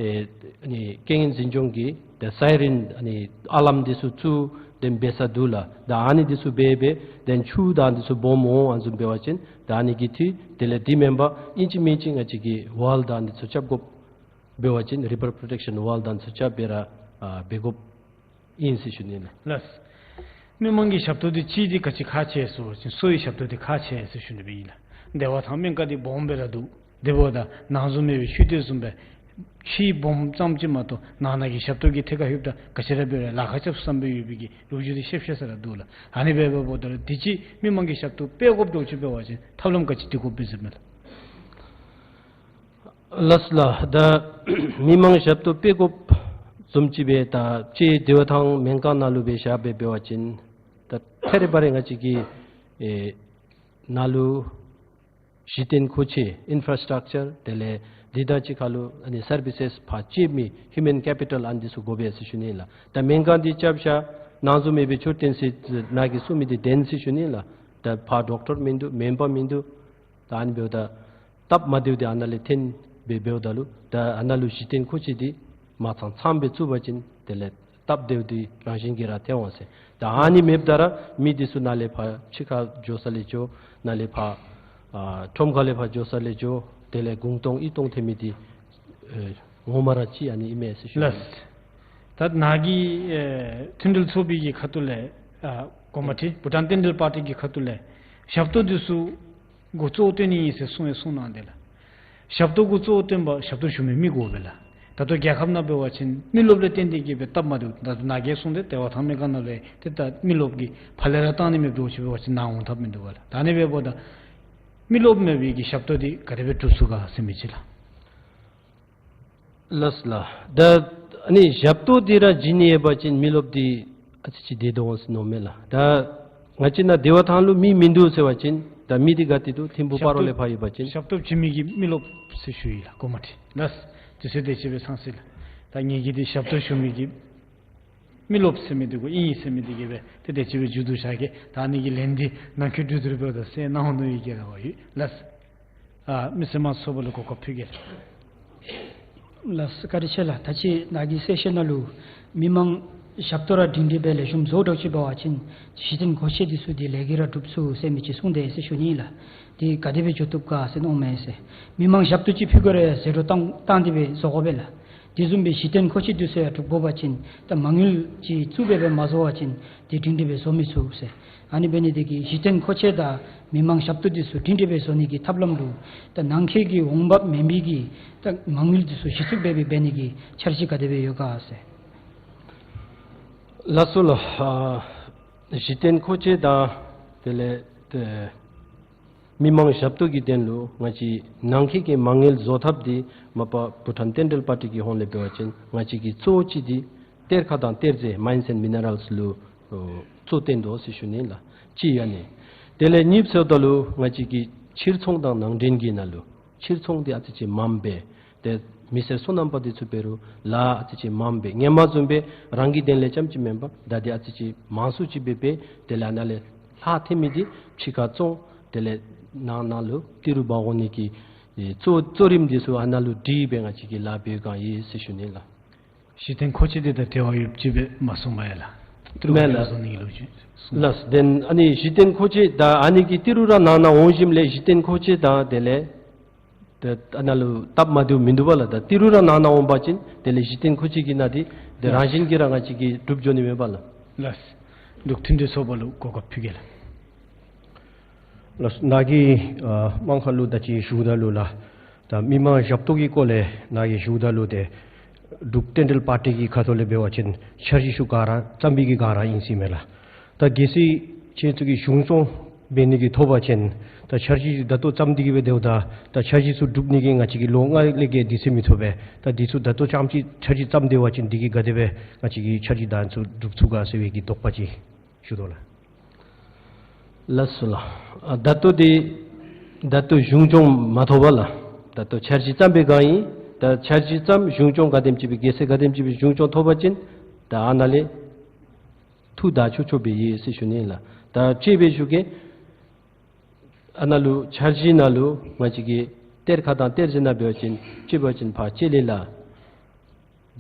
ཨེ་ཨ་ནི་རྐྱེན་ངན་འཛིན་སྐྱོང་གི་ཏེ་སའི་རིན་ཨ་ནི་ཨ་ལཱརམ་འདི་ཚུ་བཙུགས་ཏེ་འབད་ས་འདུག་ལགས། ད་ཨ་ནི་འདི་ཚུ་འབད་འབད་ཏེ་ཆུ་དང་འདི་ཚུ་སྦོམ་འོང་ཨ་ནི་བཟུམ་འབད་བ་ཅིན་ད་ཨ་ནི་གི་འཐུས་དེ་ལས་འདི་མེན་པར་ཨིན་ཅི་མིན་ཅི་ང་བཅས་ཀྱིས་ཝཱལ་དང་འདི་ཚུ་རྐྱབ་དགོཔ་འབད་བ་ཅིན་རི་བར་པོརོ་ཊེཀ་ཤཱན་ཝཱལ་དང་འདི་ཚུ་རྐྱབ་སྦེ་ར་ཨ་འབད་དགོཔ་ཨིན་ཟེར་ཞུ་ནི་ལགས། ལགས། མི་མང་གི་ཞབས་ཏོག་འདི་གཅིག་འདི་ག་ཅི་ཁག་ཆེ་ཟེར་བ་ཅིན་གསོ་བའི་ཞབས་ཏོག་འདི་ཁག་ཆེ་ཟེར་ཞུ་ནི་སྦེ་ཨིན་ལགས། བདེ་བ་ཐང་སྨན་ཁང་འདི་སྦོམ་སྦེ་ར་འདུག། དེ་འབདཝ་ད་ནང་བཟུམ་མེད་པའི་ཤུལ་ཏེ་བཟུམ་སྦེ་ཕྱི་སྦོམ་ཙམ་ཅིག་མ་གཏོགས་ནང་ན་གི་ཞབས་ཏོག་གི་ཐད་ཁར་ལྷོདཔ་ད་ག་ཅི་ར་འབད་རུང་ལཱ་ཁག་རྐྱབ་བསམ་པའི་ཡོད་པའི་གི་ལོ་རྒྱུས་འདི་ཤེས་ཤེས་ས་ར་འདུག་ལགས། ཨ་ནི་འབདཝ་ད་འདི་ཅིག་མི་མང་གི་ཞབས་ཏོག་སྤེལ་དགོཔ་འདྲཝ་ཅིག་འབད་བ་ཅིན་ཐབས་ལམ་ག་ཅི་འདི་དགོཔ་སྦེ་ཟེར་མས་ལགས། ལགས་ལགས། ད་མི་མང་ཞབས་ཏོག་སྤེལ་དགོཔ་བཟུམ་ཅིག་སྦེ་ད་ཅིག་བདེ་བ་ཐང་སྨན་ཁང་ནང་ལུ་སྦེ་བཞག་སྦེ་འབད་བ་ཅིན་ད་ཐད་རི་བ་རི་ང་བཅས་ཀྱི་ཨེ་ནང་ལུ་གཞི་རྟེན་མཁོ་ཆས་ཨིན་ཕ་ར་སི་ཊག་ཅར་དེ་ལས་འདི་དང་གཅིག་ཁར་ལུ་ཨ་ནི་སར་བི་སེསི་ཕར་སྤྱོད་མི་ཧིའུ་མཱན་ཀེ་པི་ཊཱལ་ཨ་ནི་འདི་ཚུ་དགོ་པས་ཟེར་ཞུ་ནི་ལགས། ད་སྨན་ཁང་འདི་རྐྱབ་ཤ་ ནང་གཟུགས་མེད་པའི་མཆོད་རྟེན་ཟེར་ནཱ་གིས་གསུངས་མི་འདི་བདེན་ཟེར་ཞུ་ནི་ལགས། ད་ཕར་ཌོག་ཊར་མིན་འདུག། སྨན་པ་མིན་འདུག། ད་ཨ་ནི་འབདཝ་ད་སྟབས་མ་བདེཝ་འདི་ཨ་ནཱ་ལས་ཐོན་སྦེ་འབདཝ་ད་ལུ་ད་ཨ་ནཱ་ལུ་གཞི་རྟེན་མཁོ་ཆས་འདི་མ་ཚང་ཚངམ་སྦེ་བཙུགས་པ་ཅིན་དེ་ལས་སྟབས་བདེཝ་འདི་རང་བཞིན་གྱིས་ར་ཐོན་འོང་ཟེར། ད་ཨ་ནི་མེདཔ་ད་ར་མི་འདི་ཚུ་ནཱ་ལས་ཕར་ཕྱི་ཁར་འགྱོ་ས་ལས་འགྱོ། ནཱ་ལས་ཕར་ཨ་ཁྲོམ་ཁ་ལས་ཕར་འགྱོ་ས་ལས་འགྱོ། དེ་ལས་དགུང་སྟོང་དབུས་སྟོང་ཐོན་མི་འདི་ཨེ་ངོ་མ་ར་ཅིག་ཨ་ནི་ཨིན་མས་ཟེར་ཞུ། ལགས། ད་ནཱ་གི་ཨེ་མཐུན་འབྲེལ་ཚོགས་པའི་གི་ཁ་ཐུག་ལས་ཨ་གོ་མ་ཁྲི་བྷུ་ཊཱན་བསྟན་འགྲོའི་པར་ཊི་གི་ཁ་ཐུག་ལས་ཞབས་ཏོག་འདི་ཚུ་འགོ་གཙོ་བོ་བཏོན་ནི་ཨིན་ཟེར་གསུངས་ཡང་གསུངས་གནང་དེ་ལགས། ཞབས་ཏོག་འགོ་གཙོ་བོ་བཏོན་པ་ཞབས་ཏོག་ཞུ་མི་མི་དགོ་པས་ལགས། ད་ལྟོ་རྒྱལ་ཁབ་ནང་འབད་བ་ཅིན་མི་རློབས་ལས་བརྟེན་ཏེ་གིས་སྦེ་སྟབས་མ་བདེཝ་ད་ནཱ་གིས་གསུངས་ཏེ་དེ་བ་ཐང་མི་ག་ནང་ལས་ཏེ་ད་མི་རློབས་ཀྱིས་ཕར་ལས་ར་བཏང་ནི་མེདཔ་འདྲཝ་ཅིག་འབད་བ་ཅིན་ནཱ་འོང་ཐབས་མིན་འདུག་པ་ལགས། ད་ཨ་ནི་འབདཝ་ད་མི་རློབས་མེད་པའི་གི་ཞབས་ཏོག་འདི་ག་དེ་སྦེ་སྒྲུབ་ཚུགས་ག་ཟེར་མི་ཅིག་ལགས། ལགས་ལགས། ད་ཨ་ནི་ཞབས་ཏོག་འདི་ར་བྱིན་ནི་ཡོད་པ་ཅིན་མི་རློབས་འདི་ཨ་ཙི་ཅིག་བདེ་དོ་འོང་ཟེར་མནོཝ་མས་ལགས། ད་ང་བཅས་ནཱ་དེ་བ་ཐང་ལུ་མི་མིན་འདུག་ཟེར་བ་ཅིན་ད་མི་འདི་ག་ཏེ་འདུག། ཐིམ་ཕུག་སྤ་རོ་ལས་ཕར་ཡོད་པ་ཅིན། ཞབས་ཏོག་བྱིན་མི་གི་མི་རློབས་ཟེར་ཞུ་ཡི་ལགས། གོ་མ་ཁྲི། ལགས། དུས་ཚོད་དེ་ཅིག་སྦེ་ཚང་ཅི་ལགས། ད་ངེ་གི་འདི་ཞབས་ཏོག་ཞུ་མི་གི་མི་རློབས་ཟེར་མི་འདི་གུ་ཨིན་ཟེར་མི་འདི་གིས་སྦེ་ཏེ་དེ་ཅིག་སྦེ་མཇུག་བསྡུ་བཞག་གེ། ད་ཨ་ནི་གི་ལན་འདི་ནང་འཁོད་འབྲུ་དུར་འབདཝ་ད་གསན་གནང་འོང་མནོ་ཡི་གེ་ར་བ་ཡོད། ལགས། ཨ་མི་སེར་དམངས་ཚོགས་པ་ལུ་གོ་སྐབས་ཕུལ་གེ་ལགས། ལགས་བཀའ་དྲིན་ཆེ་ལགས། ད་ཅི་ནཱ་གི་སེ་ཤཱན་ནང་ལུ་མི་མང་ཞབས་ཏོག་ར་སྒྲིང་སྒྲི་སྦེ་ལེགས་ཤོམ་བཟོ་དྲགས་ཅིག་འབད་བ་ཅིན་གཞི་རྟེན་མཁོ་ཆས་འདི་ཚུ་འདི་ལས་ཀྱིས་ར་སྒྲུབ་ཚུགས་ཟེར་མི་ཅིག་གསུངས་དེས་ཟེར་ཞུ་ནི་ལགས། འདི་ག་དེ་སྦེ་འགྱོ་བཏུབ་ག་ཟེར་མནོཝ་མས་ཟེར། མི་མང་ཞབས་ཏོག་ཅིག་ཕུལ་དགོ་ར་ཟད་འགྲོ་བཏང་བཏང་སྟེ་སྦེ་བཟོ་དགོ་པས་ལགས། དེ་བཟུམ་སྦེ་གཞི་རྟེན་མཁོ་ཆས་འདི་ཚུ་ཡང་སྒྲུབ་དགོ་པ་ཅིན་ད་མ་དངུལ་ཅིག་བཙུགས་སྦེ་སྦེ་མ་བཟོ་བ་ཅིན་འདི་སྒྲིང་སྒྲི་སྦེ་བཟོ་མི་ཚུགས་ཟེར། ཨ་ནི་འབད་ནི་འདི་གིས་གཞི་རྟེན་མཁོ་ཆས་དང་མི་མང་ཞབས་ཏོག་འདི་ཚུ་སྒྲིང་སྒྲི་སྦེ་བཟོ་ནི་གི་ཐབས་ལམ་ལུ་ད་ནང་འཁོད་ཀྱི་འོང་འབབ་མེན་པའི་གི་ད་མ་དངུལ་འདི་ཚུ་གཞི་བཙུགས་འབད་སྦེ་འབད་ནི་གི་འཆར་གཞི་ག་དེ་སྦེ་ཡོད་ག་ཟེར། ལགས་སོ་ལགས། ཨ་གཞི་རྟེན་མཁོ་ཆས་དང་དེ་ལས་ཏེ་མི་མང་ཞབས་ཏོག་གི་དོན་ལུ་ང་བཅས་ནང་འཁོད་ཀྱི་མ་དངུལ་བཟོ་ཐབས་འདི་མ་པ་བྷུ་ཊཱན་བསྟན་འགྲོའི་པར་ཊི་གི་ཧོངས་ལས་འབད་བ་ཅིན་ང་བཅས་ཀྱི་གཙོ་བོ་ཅིག་འདི་གཏེར་ཁ་དང་གཏེར་རྫས་མའིནསི་ཨེནཌ་མི་ནི་རཱལསི་ལུ་ཨོ་གཙོ་བཏོན་དོ་ཟེར་ཞུ་ནི་ལགས། གཅིག་ཨ་ནི། དེ་ལས་གཉིས་ཟེརཝ་ད་ལུ་ང་བཅས་ཀྱི་ཕྱིར་ཚོང་དང་ནང་འདྲེན་གྱི་ནང་ལུ་ཕྱིར་ཚོང་འདི་ཨ་ཙི་ཅིག་མངམ་སྦེ་ཏེ་མི་སེར་སོ་ནམ་པ་འདི་ཚུ་འབད་རུང་ལཱ་ཨ་ཙི་ཅིག་མངམ་སྦེ་སྔོན་མ་བཟུམ་སྦེ་རང་གི་དོན་ལས་རྐྱངམ་ཅིག་མེན་པར་ད་འདི་ཨ་ཙི་ཅིག་མང་སུ་ཅིག་སྦེ་འབད་དེ་ལས་ཨ་ནཱ་ལས་ལྷག་ཐོན་མི་འདི་ཕྱི་ཁར་བཙོང་དེ་ལས་ནང་ནང་ལུ་ཏི་རུ་འབག་འོང་ནི་གི་ཨེ་གཙོ་གཙོ་རིམ་འདི་ཚུ་ཨ་ནཱ་ལུ་སྒྲིག་སྦེ་ང་བཅས་ཀྱིས་ལཱ་འབད་གང་ཡི་ཟེར་ཞུ་ནི་ལགས། གཞི་རྟེན་མཁོ་ཆས་འདི་དང་འབྲེལ་བ་ཡོདཔ་ཅིག་སྦེ་མ་གསུངས་པས་ལགས། ཏི་རུ་མེན་ལགས། བཟོ་ནི་གི་ལོ་རྒྱུས་གསུངས། ལགས། དེ་ཨ་ནི་གཞི་རྟེན་མཁོ་ཆས་ད་ཨ་ནི་གི་ཏི་རུ་ར་ནང་ན་འོང་ཞིནམ་ལས་གཞི་རྟེན་མཁོ་ཆས་དང་དེ་ལས་ཏེ་ཨ་ནཱ་ལུ་སྟབས་མ་བདེཝ་མིན་འདུག་པ་ལགས། ད་ཏི་རུ་ར་ནང་ན་འོང་པ་ཅིན་དེ་ལས་གཞི་རྟེན་མཁོ་ཆས་ཀྱི་ནང་འདི་དེ་རང་བཞིན་གྱིས་ར་ང་བཅས་ཀྱིས་སྒྲུབ་འགྱོ་ནི་མས་པ་ལགས། ལགས། འབྲུག་མཐུན་སྒྲིལ་ཚོགས་པ་ལུ་གོ་སྐབས་ཕུལ་གེ་ལགས། ལགས། ནཱ་གིས་ཨ་དམངས་ཁ་ལུ་ད་ཅི་ཞུཝ་ད་ལུ་ལགས། ད་མི་མང་ཞབས་ཏོག་གི་སྐོར་ལས་ནཱ་གིས་ཞུཝ་ད་ལུ་ཏེ་འབྲུག་བསྟན་འགྲོའི་པར་ཊི་གི་ཁ་ཐུག་ལས་འབད་བ་ཅིན་འཆར་གཞི་ཚུ་ག་ར་བརྩམས་པའི་གི་སྒང་ར་ཨིན་ཟེར་མས་ལགས། ད་གལ་སྲིད་ཁྱེད་ཚུ་གིས་གཞུང་སྐྱོང་འབད་ནི་གི་ཐོབ་པ་ཅིན་ད་འཆར་གཞི་ད་ལྟོ་བརྩམས་ཏེ་གིས་སྦེ་སྡོདཔ་ད་ད་འཆར་གཞི་ཚུ་སྒྲུབ་ནི་གི་ང་བཅས་ཀྱིས་ལོ་ལྔ་ལས་བརྒལ་དུས་ཚོད་མི་ཐོབ་པས། ད་འདི་ཚུ་ད་ལྟོ་རྐྱངམ་ཅིག་འཆར་གཞི་བརྩམས་སྡོད་པ་ཅིན་འདི་གིས་ག་དེ་སྦེ་ང་བཅས་ཀྱི་འཆར་གཞི་དང་ཚུ་འགྲུབ་ཚུགས་ག་ཟེར་བའི་གི་དོགས་པ་ཅིག་ཞུ་དོ་ལགས། ལགས་སོ་ལགས། ཨ་ད་ལྟོ་འདི་ད་ལྟོ་གཞུང་སྐྱོང་མ་ཐོབ་པས་ལགས། ད་ལྟོ་འཆར་གཞི་བརྩམས་པའི་སྒང་ཨིན། ད་འཆར་གཞི་བརྩམས་གཞུང་སྐྱོང་ག་དེམ་ཅིག་སྦེ་རྒྱལ་སྲས་ག་དེམ་ཅིག་སྦེ་གཞུང་སྐྱོང་ཐོབ་པ་ཅིན་ད་ཨ་ནཱ་ལས་ཐུགས་དག་ཆོག་ཆོག་སྦེ་ཡོད་ཟེར་ཞུ་ནི་ལགས། ད་དཔྱེ་སྦེ་ཞུ་གེ། ཨ་ནཱ་ལུ་འཆར་གཞི་ནང་ལུ་ང་བཅས་ཀྱི་གཏེར་ཁ་དང་གཏེར་རྫས་ནང་འབད་བ་ཅིན་དཔྱེ་འབད་བ་ཅིན་ཕར་ལྕེ་ལེ་ལ་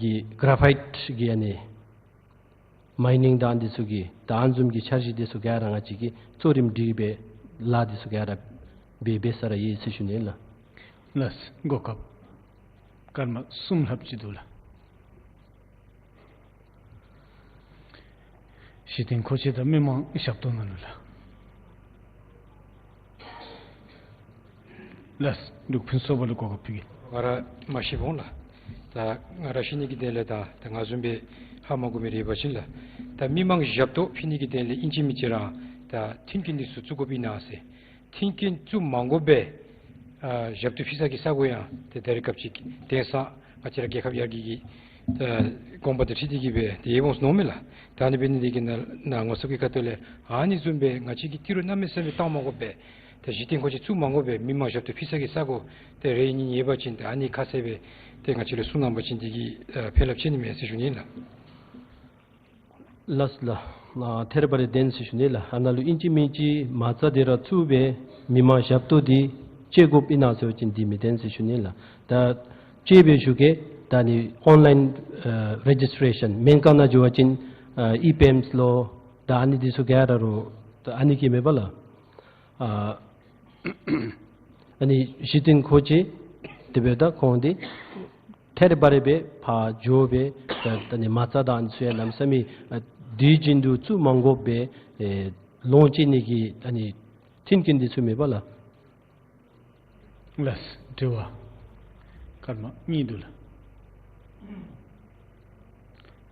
གི་གྷ་ར་ཕའིཊ་གི་ཨ་ནི་མའི་ནིང་དང་འདི་ཚུ་གི་ད་ཨ་ནི་བཟུམ་གྱི་འཆར་གཞི་འདི་ཚུ་ག་ར་ང་བཅས་ཀྱིས་གཙོ་རིམ་སྒྲིག་སྦེ་ལཱ་འདི་ཚུ་ག་ར་འབད་འབད་ས་ར་ཡོད་ཟེར་ཞུ་ནི་ལགས། ལགས། གོ་སྐབས་སྐར་མ་གསུམ་ལྷགཔ་ཅིག་འདུག་ལགས། གཞི་རྟེན་མཁོ་ཆས་དང་མི་མང་ཞབས་ཏོག་ནང་ལུ་ལགས། ལགས། འབྲུག་ཕུན་ཚོགས་པ་ལུ་གོ་སྐབས་ཕུལ་གེ། ང་ར་མ་ཤེས་འོང་ལགས། ད་ང་ར་ཤེས་ནི་གི་དོན་ལས་ད་ད་ང་བཟུམ་སྦེ་ཧ་མ་གོ་མི་རེ་ཡོད་པ་ཅིན་ལགས། ད་མི་མང་ཞབས་ཏོག་ཕུལ་ནི་གི་དོན་ལས་ཨིན་ཅི་མིན་ཅི་ར་ད་མཐུན་རྐྱེན་འདི་ཚུ་བཙུགས་དགོཔ་ཨིན་ན་ཟེར། མཐུན་རྐྱེན་བཙུགས་མ་དགོ་པས། ཨ་ཞབས་ཏོག་ཕུལ་ས་གི་ས་གོ་ཡང་ཏེ་ད་རེས་སྐབས་ཅིག་དེང་སང་ང་བཅས་ར་རྒྱལ་ཁབ་ཡར་རྒྱས་ཀྱི་ད་གོམ་པ་དང་འཁྲིལ་ཏེ་གིས་སྦེ་ཏེ་ཡོདཔ་འོང་ཟེར་མནོཝ་མས་ལགས། ད་ཨ་ནི་འབད་ནི་འདི་གིས་ནཱ་ནཱ་ངོ་སོ་གི་ཁ་ཐུག་ལས་ཨ་ནི་བཟུམ་སྦེ་ང་བཅས་ཀྱིས་ཏི་རུ་གནམ་མེད་ས་མེད་བཏང་མ་དགོ་པས། ད་གཞི་རྟེན་མཁོ་ཆས་བཙུགས་མ་དགོ་པས། མི་མང་ཞབས་ཏོག་ཕུལ་ས་གི་ས་གོ་ཏེ་རེ་གཉིས་ཡོད་པ་ཅིན་ད་ཨ་ནི་ཁ་གསལ་སྦེ་ཏེ་ང་བཅས་ལུ་གསུངས་གནང་པ་ཅིན་འདི་གིས་ཨ་ཕན་རླབས་ཆེ་ནི་མས་ཟེར་ཞུ་ནི་ལགས། ལགས་ལགས། ཨ་ཐད་རི་བ་རི་བདེན་ཟེར་ཞུ་ནི་ལགས། ཨ་ནཱ་ལུ་ཨིན་ཅི་མིན་ཅི་མ་རྩ་འདི་ར་བཙུགས་སྦེ་མི་མང་ཞབས་ཏོག་འདི་བཅད་དགོཔ་ཨིན་ན་ཟེར་བ་ཅིན་འདི་མི་བདེན་ཟེར་ཞུ་ནི་ལགས། ད་དཔྱེ་སྦེ་ཞུ་གེ། ད་ཨ་ནི་ཨོན་ལའིན་ཨ་རེ་ཇིས་ཊེ་ཤཱན་སྨན་ཁང་ནང་འགྱོ་བ་ཅིན་ཨ་ཨི་པེམས་ལོ་ད་ཨ་ནི་འདི་ཚུ་ག་ར་རུང་ད་ཨ་ནི་གི་མེད་པ་ལགས། ཨ་ཨ་ནི་གཞི་རྟེན་མཁོ་ཆས་དེ་སྦེ་ད་ཁོང་འདི་ཐད་རི་བ་རི་སྦེ་ཕར་འགྱོ་སྦེ་ད་ད་ཨ་ནི་མ་རྩ་དང་ཨ་ནི་ཚུ་ཡང་གནམ་མེད་ས་མེད་ཨ་དུས་རྒྱུན་དུ་བཙུགས་མ་དགོཔ་སྦེ་ཨེ་ལོངས་སྤྱོད་ནི་གི་ཨ་ནི་མཐུན་རྐྱེན་འདི་ཚུ་མེད་པ་ལགས། ལགས། དྲི་བ་སྐར་མ་གཉིས་འདུག་ལགས།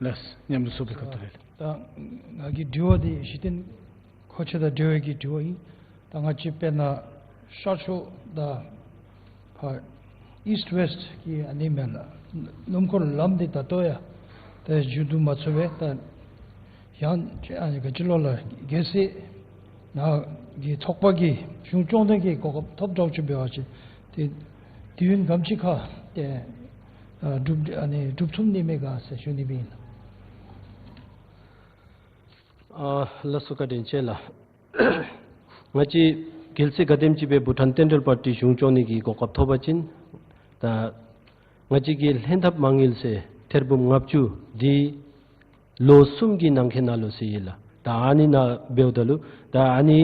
ལགས། མཉམ་དུ་གསུངས་པའི་ཁ་ཐུག་ལས། ད་ང་གི་དྲི་བ་འདི་གཞི་རྟེན་མཁོ་ཆས་དང་འབྲེལ་བའི་གི་དྲི་བ་ཨིན། ད་ང་བཅས་དཔེར་ན་ཤར་ཕྱོགས་དང་ཕར་ཨིསཊ་ཝེསཊ་གི་ཨ་ནི་མེན་ན་སྣུམ་འཁོར་ལམ་འདི་ད་ལྟོ་ཡང་ད་མཇུག་བསྡུ་མ་ཚུགས་པས། ད་ཡང་ཨ་ནི་ག་ཅི་ལོ་ལགས། གལ་སྲིད་ནཱ་གི་ཚོགས་པ་གིས་གཞུང་སྐྱོང་ནི་གི་གོ་སྐབས་ཐོབ་འགྱོ་ཅི་འབད་བ་ཅིན་ཏེ་དུས་ཡུན་ག་དེམ་ཅིག་ཁར་ཏེ་ཨ་སྒྲུབ་ཨ་ནི་སྒྲུབ་ཚུགས་ནི་མས་ག་ཟེར་ཞུ་ནི་སྦེ་ཨིན། ཨ་ལགས་སོ། བཀའ་དྲིན་ཆེ་ལགས། ང་བཅས་གལ་སྲིད་ག་དེམ་ཅིག་སྦེ་བྷུ་ཊཱན་ཌེན་ཊཱལ་པར་ཊི་གཞུང་སྐྱོང་ནི་གི་གོ་སྐབས་ཐོབ་པ་ཅིན་ད་ང་བཅས་ཀྱི་ལྷན་ཐབས་མ་དངུལ་ཟེར་ཐེར་འབུམ་ལྔ་བཅུ་འདི་ལོ་གསུམ་གྱི་ནང་འཁོད་ནང་ལུ་ཟེར་ཡི་ལགས། ད་ཨ་ནི་ནང་འབདཝ་ད་ལུ་ད་ཨ་ནི་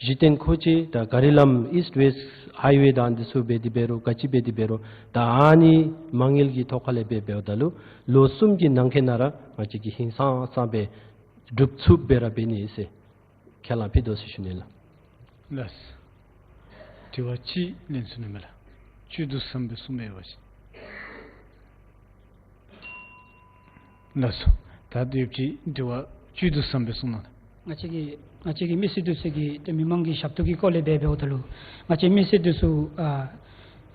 གཞི་རྟེན་མཁོ་ཆས་དང་ག་རི་ལམ་ཨིསཊ་ཝེསཊ་ཧའི་ཝེ་དང་འདི་ཚུ་འབད་དེ་འབད་རུང་ག་ཅི་འབད་དེ་འབད་རུང་ད་ཨ་ནི་མ་དངུལ་གྱི་ཐོག་ཁ་ལས་འབད་འབདཝ་ད་ལུ་ལོ་གསུམ་གྱི་ནང་འཁོད་ནང་ར་ང་བཅས་ཀྱིས་ཧིང་སངས་ས་སྦེ་སྒྲུབ་ཚུགསཔ་སྦེ་ར་འབད་ནི་ཟེར་ཁས་བླངས་ཕུལ་དོ་ཟེར་ཞུ་ནི་ལགས། ལགས། དྲི་བ་ཅིག་ལན་གསུང་ནི་མས་ལགས། བཅུད་བསྡུ་ཟམ་སྦེ་གསུངམ་མེད་པ་ཅིན། ལགས་སོ། ད་དེ་ཅིག་དྲི་བ་བཅུད་བསྡུ་ཟམ་སྦེ་གསུང་གནང་ལགས། ང་བཅས་ཀྱི་ང་བཅས་ཀྱི་མི་སེར་འདི་ཚུ་གི་ཏེ་མི་མང་གི་ཞབས་ཏོག་གི་སྐོར་ལས་འབད་འབདཝ་ད་ལུ་ང་བཅས་མི་སེར་འདི་ཚུ་ཨ་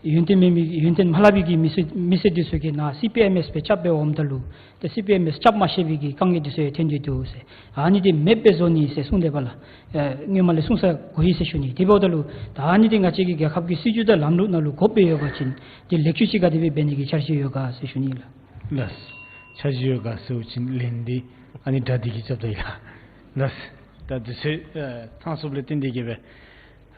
ཡོན་ཏན་མེད་མི་ཡོན་ཏན་མ་ལྷག་པའི་གི་མི་སེར་མི་སེར་འདི་ཚུ་གིས་ནཱ་སི་པི་ཨེམ་ཨེསི་སྦེ་རྐྱབ་སྦེ་འོངམ་ད་ལུ་ཏེ་སི་པི་ཨེམ་ཨེསི་རྐྱབ་མ་ཤེས་པའི་གི་དཀའ་ངལ་འདི་ཚུ་ཡང་ཐོན་ཏེ་འདུག་ཟེར། ཨ་ནི་འདི་མེདཔ་སྦེ་བཟོ་ནི་ཟེར་གསུངས་དེས་པ་ལགས། ཨེ་སྔོན་མ་ལས་གསུངས་ས་གོ་ཡི་ཟེར་ཞུ་ནི། དེ་འབདཝ་ད་ལུ་ད་ཨ་ནི་འདི་ང་བཅས་ཀྱི་རྒྱལ་ཁབ་ཀྱི་སྲིད་བྱུས་དང་ལམ་ལུགས་ནང་ལུ་དགོཔ་སྦེ་ཡོད་པ་ཅིན་འདི་ལེགས་བཅོས་ཅིག་ག་དེ་སྦེ་འབད་ནི་གི་འཆར་གཞི་ཡོད་ག་ཟེར་ཞུ་ནི་ལགས། ལགས། འཆར་གཞི་ཡོད་ག་ཟེར་བ་ཅིན་ལན་འདི་ཨ་ནི་དྲག་འདི་གིས་རྐྱབ་ད་ཡི་ལགས། ལགས། ད་དུས་ཚོད་ཨ་ཐང་སོངམ་ལས་བརྟེན་ཏེ་གིས་སྦེ་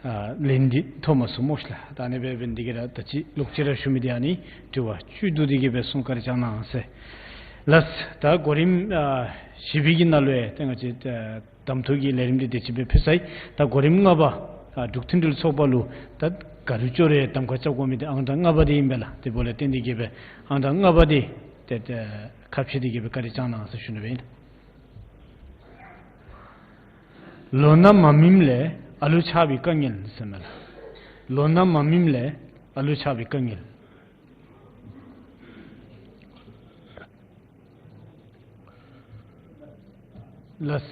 ཨ་ལན་འདི་ཐོབ་མ་ཚུགས་སྨོ་ཤ་ལགས། ད་ཨ་ནི་སྦེ་འབད་ནི་འདི་གིས་ར་ད་ཅི་ལོག་ཅི་ར་ཞུ་མི་འདི་ཨ་ནི་དྲི་བ་བཅུད་བསྡུ་སྟེ་གིས་སྦེ་གསུང་བཀའ་དྲིན་བསྐྱང་གནང་ཟེར། ལགས། ད་གོ་རིམ་ཨ་བཞི་པའི་གི་ནང་ལུ་ཡང་ཏེ་ང་བཅས་ཨ་གདམ་འཐུ་གི་ལས་རིམ་འདི་དེ་ཅིག་སྦེ་ཕུལ་ཚར་ཡི། ད་གོ་རིམ་ལྔ་པ་ཨ་འབྲུག་མཐུན་སྒྲིལ་ཚོགས་པ་ལུ་ད་ག་རུང་ཅོག་ར་གདམ་ཁ་རྐྱབ་དགོ་མི་འདི་ཨང་གྲངས་ལྔ་པ་འདི་ཨིན་པས་ལགས། དེ་འབདཝ་ལས་བརྟེན་ཏེ་གིས་སྦེ་ཨང་གྲངས་ལྔ་པ་འདི་ཏེ་ཏེ་ཁ་ཕྱེ་སྟེ་གིས་སྦེ་བཀའ་དྲིན་བསྐྱང་གནང་ཟེར་ཞུ་ནི་སྦེ་ཨིན། ལོ་ན་མ་སྨིནམ་ལས་ཨ་ལུ་ཆགས་པའི་དཀའ་ངལ་ཟེར་མས་ལགས། ལོ་ན་མ་སྨིནམ་ལས་ཨ་ལུ་ཆགས་པའི་དཀའ་ངལ། ལགས།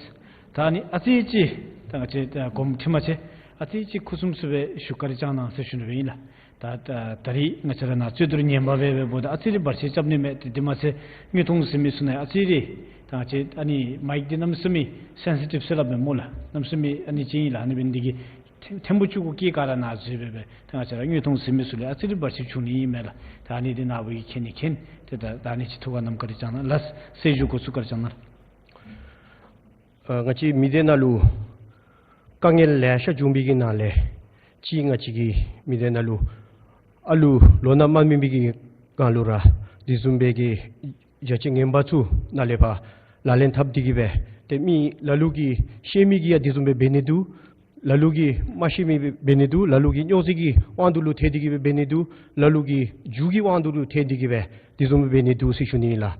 ད་ཨ་ནི་ཨ་ཙི་ཅིག་ད་ང་བཅས་ད་དགོངསམ་ཁྲེལ་མ་ཆེ། ཨ་ཙི་ཅིག་ཁུ་སིམ་སིམ་སྦེ་ཞུ་བཀའ་དྲིན་བསྐྱང་གནང་ཟེར་ཞུ་ནི་སྦེ་ཨིན་ལགས། ད་ད་ད་རིས་ང་བཅས་ར་ནཱ་རྩོད་བསྡུར་ངན་པ་སྦེ་འབདཝ་ད་ཨ་ཙི་རེ་བར་ཆད་རྐྱབ་ནི་མས། དེ་དེ་མ་ཚད་དངོས་མཐོང་གཟིགས་མི་ཚུ་ནང་ཨ་ཙི་རེ་ད་ང་བཅས་ཨ་ནི་མའིཀ་འདི་གནམ་མེད་ས་མེད་སེན་སི་ཊིབ་ཟེར་སླབ་མས་སྨོ་ལགས། གནམ་མེད་ས་མེད་ཨ་ནི་ཅིག་ཨིན་ལགས། ཨ་ནི་འབད་ནི་འདི་གིས་ཐེམ་ཐེམ་པོ་ཅིག་གུ་སྐད་ག་ར་ནཱ་འཛུལ་སྦེ་སྦེ་ད་ང་བཅས་ར་དངོས་མཐོང་གཟིགས་མི་ཚུ་ལུ་ཨ་ཙི་རེ་བར་ཆད་བྱུང་ནི་ཨིན་མས་ལགས། ད་ཨ་ནི་འདི་ནཱ་བུ་གིས་མཁྱེན་ནི་མཁྱེན། ཏེ་ད་ད་ཨ་ནི་ཅིག་ཐུགས་ཁར་བསྣམས་བཀའ་དྲིན་བསྐྱང་གནང་ལགས། ཟེར་ཞུ་དགོ་ཚུལ་བཀའ་དྲིན་བསྐྱང་གནང་ལགས། ཨ་ང་བཅས་མི་སྡེ་ནང་ལུ་དཀའ་ངལ་ལེ་ཤ་བྱུང་བའི་གི་ནང་ལས་གཅིག་ང་བཅས་ཀྱི་མི་སྡེ་ནང་ལུ་ཨ་ལུ་ལོ་ན་མ་སྨིན་པའི་གི་སྒང་ལུ་ར་དེ་བཟུམ་སྦེ་གི་རྒྱ་ཆེ་ངན་པ་ཚུ་ནཱ་ལས་ཕར་ལག་ལེན་འཐབ་སྟེ་གིས་སྦེ་ཏེ་མི་ལ་ལུ་གིས་ཤེས་མི་གིས་ཡང་དེ་བཟུམ་སྦེ་འབད་ནི་འདུག། ལ་ལུ་གིས་མ་ཤེས་མི་འབད་ནི་འདུག། ལ་ལུ་གིས་རྙོག་འཛིང་གི་དབང་དུ་ལུ་ཐལ་ཏེ་གིས་སྦེ་འབད་ནི་འདུག། ལ་ལུ་གིས་རྒྱུ་གི་དབང་དུ་ལུ་ཐལ་ཏེ་གིས་སྦེ་དེ་བཟུམ་སྦེ་འབད་ནི་འདུག་ཟེར་ཞུ་ནི་ཨིན་ལགས།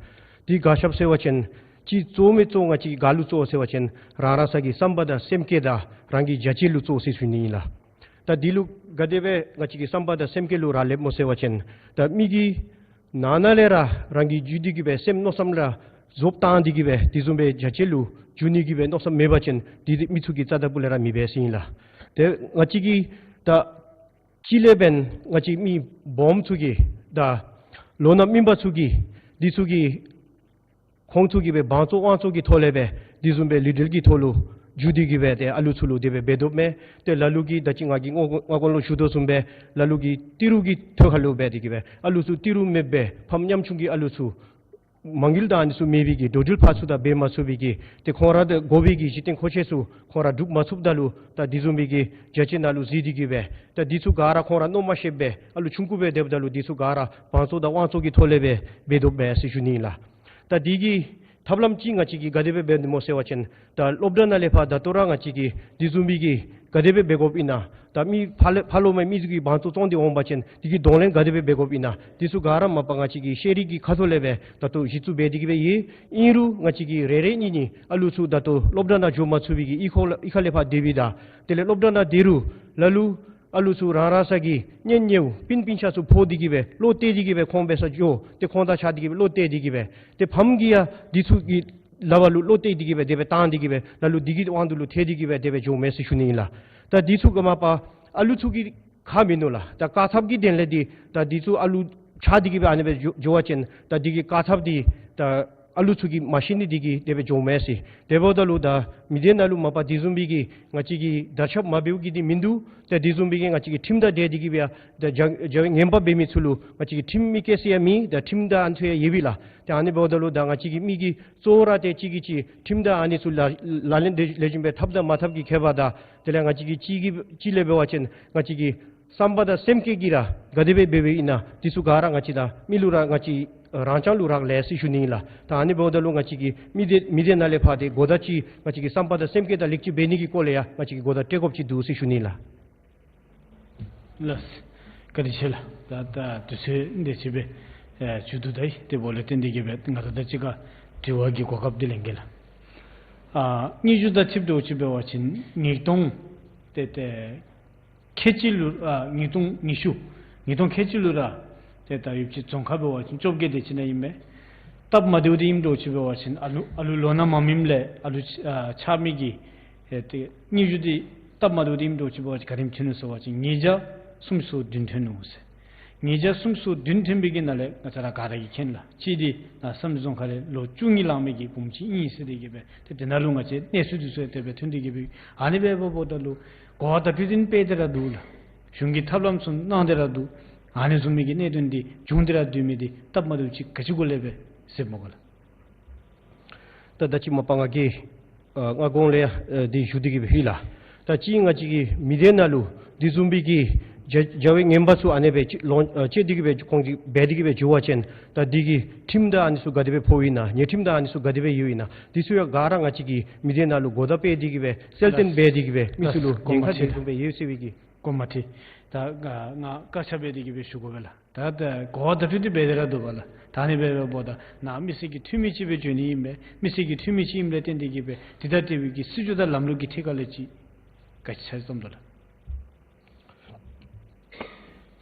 དེ་ག་ཅི་སྦེ་ཟེར་བ་ཅིན་གཅིག་གཙོ་མི་གཙོ་ང་བཅས་ག་ལུ་གཙོ་ཟེར་བ་ཅིན་རང་རང་སོའི་བསམ་པ་དང་སེམས་བསྐྱེད་དང་རང་གི་རྒྱ་ཆེ་ལུ་གཙོ་ཟེར་ཞུ་ནི་ཨིན་ལགས། ད་དེ་ལུ་ག་དེ་སྦེ་ང་བཅས་ཀྱི་བསམ་པ་དང་སེམས་བསྐྱེད་ལུ་རག་ལསཔ་སྨོ་ཟེར་བ་ཅིན་ད་མི་གིས་ནང་ན་ལས་ར་རང་གི་རྒྱུད་འདི་གིས་སྦེ་སེམས་མནོ་བསམ་ར་རྫོབ་བཏང་སྟེ་གིས་སྦེ་དེ་བཟུམ་སྦེ་རྒྱ་ཆེ་ལུ་འགྱུར་ནི་གི་སྦེ་མནོ་བསམ་མེད་པ་ཅིན་དེ་དེ་མི་ཚུ་གིས་རྩ་དང་པོ་ལས་ར་མི་འབད་ཟེར་ཨིན་ལགས། ཏེ་ང་བཅས་ཀྱིས་ད་གཅིག་ལས་འབདན་ང་བཅས་མི་སྦོམ་ཚུ་གིས་ད་ལོ་ན་སྨིན་པ་ཚུ་གིས་དེ་ཚུ་གིས་ཁོང་ཚུ་གིས་སྦེ་བང་ཚོགས་དབང་ཚོགས་ཀྱི་ཐོག་ལས་སྦེ་དེ་བཟུམ་སྦེ་ལི་ཌར་གྱི་ཐོག་ལུ་འགྱུར་ཏེ་གིས་སྦེ་ཏེ་ཨ་ལུ་ཚུ་ལུ་དེ་སྦེ་འབད་དོཝ་མས། ཏེ་ལ་ལུ་གིས་ད་ཅི་ང་གིས་སྔོན་སྔོན་ལུ་ཞུ་དོ་བཟུམ་སྦེ་ལ་ལུ་གིས་ཏི་རུ་གི་ཐོག་ཁ་ལུ་འབད་དེ་གིས་སྦེ་ཨ་ལུ་ཚུ་ཏི་རུ་མེདཔ་སྦེ་ཕམ་ཉམ་ཆུང་གི་ཨ་ལུ་ཚུ་ མ་དངུལ་དང་ཨ་ནི་ཚུ་མེད་པའི་གི་འགྲོ་འགྲུལ་ཕར་ཚུར་དང་འབད་མ་ཚུགས་པའི་གི་ཏེ་ཁོང་ར་དགོ་པའི་གི་གཞི་རྟེན་མཁོ་ཆས་ཚུ་ཁོང་ར་སྒྲུབ་མ་ཚུགསཔ་ད་ལུ་ད་འདི་བཟུམ་མའི་གི་རྒྱ་ཆེ་ནང་ལུ་གཟིགས་ཏེ་གི་སྦེ་ད་འདི་ཚུ་ག་ར་ཁོང་ར་མནོ་མ་ཤེསཔ་སྦེ་ཨ་ལུ་ཆུང་ཀུ་སྦེ་སྡོདཔ་ད་ལུ་འདི་ཚུ་ག་ར་བང་བཙོག་དང་དབང་བཙོག་གི་ཐོག་ལས་སྦེ་འབད་དོ་སྦེ་ཟེར་ཞུ་ནི་ཨིན་ལགས། ད་འདི་གི་ཐབས་ལམ་ཅིག་ང་བཅས་ཀྱིས་ག་དེ་སྦེ་འབད་ནི་སྨོ་ཟེར་བ་ཅིན་ད་སློབ་གྲྭ་ནང་ལས་ཕར་ད་ལྟོ་ར་ང་བཅས་ཀྱིས་འདི་བཟུམ་མའི་གི་ག་དེ་སྦེ་འབད་དགོཔ་ཨིན་ན། ད་མི་ཕར་ལས་ཕར་ལོགས་མའི་མི་ཚུ་གིས་བང་བཙོག་བཙོང་སྟེ་འོང་པ་ཅིན་འདི་གི་གདོང་ལེན་ག་དེ་སྦེ་འབད་དགོཔ་ཨིན་ན། འདི་ཚུ་ག་ར་མ་པ་ང་བཅས་ཀྱིས་ཤེས་རིག་གི་ཁ་ཐུག་ལས་སྦེ་ད་ལྟོ་གཞི་བཙུགས་འབད་དེ་གི་སྦེ་ཡོད། ཨིན་རུང་ང་བཅས་ཀྱིས་རེ་རེ་གཉིས་གཉིས་ཨ་ལུ་ཚུ་ད་ལྟོ་སློབ་གྲྭ་ནང་འགྱོ་མ་ཚུགས་པའི་གི་གཡུས་ཁ་ལས་གཡུས་ཁ་ལས་ཕར་སྡོད་པའི་ད་དེ་ལས་སློབ་གྲྭ་ནང་སྡོད་རུང་ལ་ལུ་ཨ་ལུ་ཚུ་རང་རང་སོ་གི་གཉེན་ཉེཝ་སྤུན་སྤུན་ཆ་ཚུ་འབོ་སྟེ་གི་སྦེ་བློ་གཏད་དེ་གི་སྦེ་ཁོང་འབད་སར་འགྱོ། ཏེ་ཁོང་དང་གཅིག་ཁར་སྡོད་དེ་གི་སྦེ་བློ་གཏད་དེ་གི་སྦེ་ཏེ་ཕམ་གིས་ཡང་འདི་ཚུ་གི་ལག་པར་ལུ་བློ་གཏད་དེ་གི་སྦེ་དེ་སྦེ་བཏང་སྟེ་གི་སྦེ་ལ་ལུ་འདི་གི་དབང་དུ་ལུ་ཐལ་ཏེ་གི་སྦེ་དེ་སྦེ་འགྱོཝ་མས་ཟེར་ཞུ་ནི་ཨིན་ལགས། ད་འདི་ཚུ་ག་མ་པ་ཨ་ལུ་ཚུ་གི་ཁག་མིན་ནུག་ལགས། ད་བཀག་ཐབས་ཀྱི་དོན་ལས་འདི་ད་འདི་ཚུ་ཨ་ལུ་ཆགས་ཏེ་གི་སྦེ་ཨ་ནི་སྦེ་འགྱོ་འགྱོ་བ་ཅིན་ད་འདི་གི་བཀག་ཐབས་འདི་ད་ཨ་ལུ་ཚུ་གིས་མ་ཤེས་ནི་འདི་གིས་དེ་སྦེ་འགྱོཝ་མས་ཟེར། དེ་འབདཝ་ད་ལུ་ད་མི་སྡེ་ནང་ལུ་མ་པ་འདི་བཟུམ་མའི་གི་ང་བཅས་ཀྱིས་དར་ཁྱབ་མ་འབདཝ་གི་འདི་མིན་འདུག། ད་འདི་བཟུམ་མའི་གི་ང་བཅས་ཀྱིས་ཁྲིམས་དང་འབྲེལ་ཏེ་གི་སྦེ་ཡང་ད་རྒྱ་རྒྱ་བའི་ངན་པ་འབད་མི་ཚུ་ལུ་ང་བཅས་ཀྱིས་ཁྲིམས་མི་བཀལ་ས་ཡང་མེད། ད་ཁྲིམས་དང་ཨ་ནི་ཚུ་ཡང་ཡོད་པས་ལགས། ད་ཨ་ནི་འབདཝ་ད་ལུ་ད་ང་བཅས་ཀྱི་མི་གི་གཙོ་བོ་ར་ཏེ་གཅིག་གིས་གཅིག་ཁྲིམས་དང་ཨ་ནི་ཚུ་ལག་ལག་ལེན་ལེགས་ལེགས་ཤོམ་སྦེ་འཐབ་དང་མ་འཐབ་ཀྱི་ཁྱད་པར་དང་དེ་ལས་ང་བཅས་ཀྱི་གཅིག་གིས་གཅིག་ལས་འབད་བ་ཅིན་ང་བཅས་ཀྱི་བསམ་པ་དང་སེམས་བསྐྱེད་ཀྱིས་ར་ག་དེ་སྦེ་འབད་འབདཝ་ཨིན་ན་འདི་ཚུ་ག་ར་ང་བཅས་དང་མི་ལུ་ར་ང་བཅས་རང་རྐྱང་ལུ་རག་ལས་ཟེར་ཞུ་ནི་ཨིན་ལགས། ད་ཨ་ནི་འབདཝ་ད་ལུ་ང་བཅས་ཀྱིས་མི་སྡེ་མི་སྡེ་ནང་ལས་ཕར་ཏེ་གོ་བརྡ་ཅིག་ང་བཅས་ཀྱི་བསམ་པ་དང་སེམས་བསྐྱེད་དང་ལེགས་བཅོས་འབད་ནི་གི་སྐོར་ལས་ཡང་ང་བཅས་ཀྱིས་གོ་བརྡ་སྤྲོད་དགོཔ་ཅིག་འདུག་ཟེར་ཞུ་ནི་ཨིན་ལགས། ལགས། བཀའ་དྲིན་ཆེ་ལགས། ད་ད་དུས་ཚོད་འདི་ཅིག་སྦེ་ཨེ་མཇུག་བསྡུ་ད་ཡི། དེ་འབདཝ་ལས་བརྟེན་ཏེ་གི་སྦེ་ང་ད་ད་ཅི་ཁར་དྲི་བ་གི་གོ་སྐབས་འདི་ལེན་གེ་ལགས། ཨ་སྙན་ཞུ་དང་འཁྲིལ་དོ་ཅིག་འབད་བ་ཅིན་ཉིས་སྟོང་ཏེ་ཏེ་ཁལ་གཅིག་ལུ་ཨ་ཉིས་སྟོང་ཉི་ཤུ་ཉིས་སྟོང་ཁལ་གཅིག་ལུ་ར་ཏེ་ད་ཡུདཔ་ཅིག་རྫོང་ཁག་འབད་བ་ཅིན་བཅོ་བརྒྱད་དེ་ཅིག་ནང་ཨིན་མས། སྟབས་མ་བདེཝ་འདི་ཨིནམ་འདྲཝ་ཅིག་འབད་བ་ཅིན་ཨ་ལུ་ཨ་ལུ་ལོ་ན་མ་སྨིནམ་ལས་ཨ་ལུ་ཨ་ཆགས་མི་གི་ཨེ་ཏེ་སྙན་ཞུ་འདི་སྟབས་མ་བདེཝ་འདི་ཨིནམ་འདྲཝ་ཅིག་འབད་བ་ཅིན་ག་དེམ་ཐོན་ནུག་ཟེར་བ་ཅིན་ཉིས་བརྒྱ་སུམ་ཅུ་སོ་བདུན་ཐོན་ནུག་ཟེར། ཉིས་བརྒྱ་སུམ་ཅུ་སོ་བདུན་ཐོན་པའི་གི་ནང་ལས་ང་བཅས་ར་ག་ར་གིས་མཁྱེན་ལགས། གཅིག་འདི་ནཱ་བསམ་གྲུབ་རྫོང་ཁག་ལས་ལོ་བཅུ་གཉིས་ལང་མི་གི་བུམོ་ཅིག་ཨིན་ཟེར་ཏེ་གི་སྦེ་ཏེ་དེ་ནང་ལུ་ང་བཅས་གནས་ཚུལ་འདི་ཚུ་ཡང་དེ་སྦེ་ཐོན་ཏེ་གི་སྦེ་ཨ་ནི་སྦེ་འབདཝ་ད་ལུ་གོ་བ་དང་བསྟུན་ཏེ་སྦེ་དེ་ར་འདུག་ལགས། གཞུང་གིས་ཐབས་ལམ་ཚུ་གནང་སྟེ་ར་འདུག། ཨ་ནི་བཟུམ་མའི་གི་གནད་དོན་འདི་བྱུང་སྟེ་ར་སྡོད་མི་འདི་སྟབས་མ་བདེཝ་ཅིག་ག་ཅི་གུ་ལས་སྦེ་ཟེར་སྨོ་ག་ལགས། ད་ད་ཅི་མ་པ་ང་གིས་ཨ་སྔ་གོང་ལས་ཡང་ཨ་འདི་ཞུ་སྟེ་གི་སྦེ་ཡོད་ལགས། ད་ཅི་ང་བཅས་ཀྱི་མི་སྡེ་ནང་ལུ་འདི་བཟུམ་མའི་གི་རྒྱ་རྒྱ་བའི་ངན་པ་ཚུ་ཨ་ནི་སྦེ་ལོག་ཨ་སྤྱོད་དེ་གི་སྦེ་ཁོང་གིས་འབད་དེ་གི་སྦེ་འགྱོ་བ་ཅིན་ད་འདི་གི་ཁྲིམས་དང་ཨ་ནི་ཚུ་ག་དེ་སྦེ་ཕོགཔ་ཨིན་ན་ཉེས་ཁྲིམས་དང་ཨ་ནི་ཚུ་ག་དེ་སྦེ་ཡོདཔ་ཨིན་ན་འདི་ཚུ་ཡང་ག་ར་ང་བཅས་ཀྱི་མི་སྡེ་ནང་ལུ་གོ་བརྡ་སྤེལ་ཏེ་གི་སྦེ་གསལ་སྟོན་འབད་དེ་གི་སྦེ་མི་ཚུ་ལུ་ཉེན་ཁ་དེ་བཟུམ་སྦེ་ཡོད་ཟེར་བའི་གི་གོ་མ་ཐི། ད་ང་ང་བཀག་ཆ་འབད་དེ་གི་སྦེ་ཞུ་དགོ་པས་ལགས། ད་ད་གོ་བ་དང་བསྟུན་ཏེ་འབད་དེ་ར་འདུག་པ་ལགས། ད་ཨ་ནི་འབད་འབདཝ་ད་ནཱ་མི་སེར་གྱི་འཐུས་མི་ཅིག་སྦེ་འགྱོ་ནི་ཨིན་པས། མི་སེར་གྱི་འཐུས་མི་ཅིག་ཨིནམ་ལས་བརྟེན་ཏེ་གི་སྦེ་དེ་ད་དེ་སྦེ་གི་སྲིད་བྱུས་དང་ལམ་ལུགས་ཀྱི་ཐད་ཁར་ལས་ཅིག་ག་ཅི་ཆ་བརྩམས་དོ་ལགས།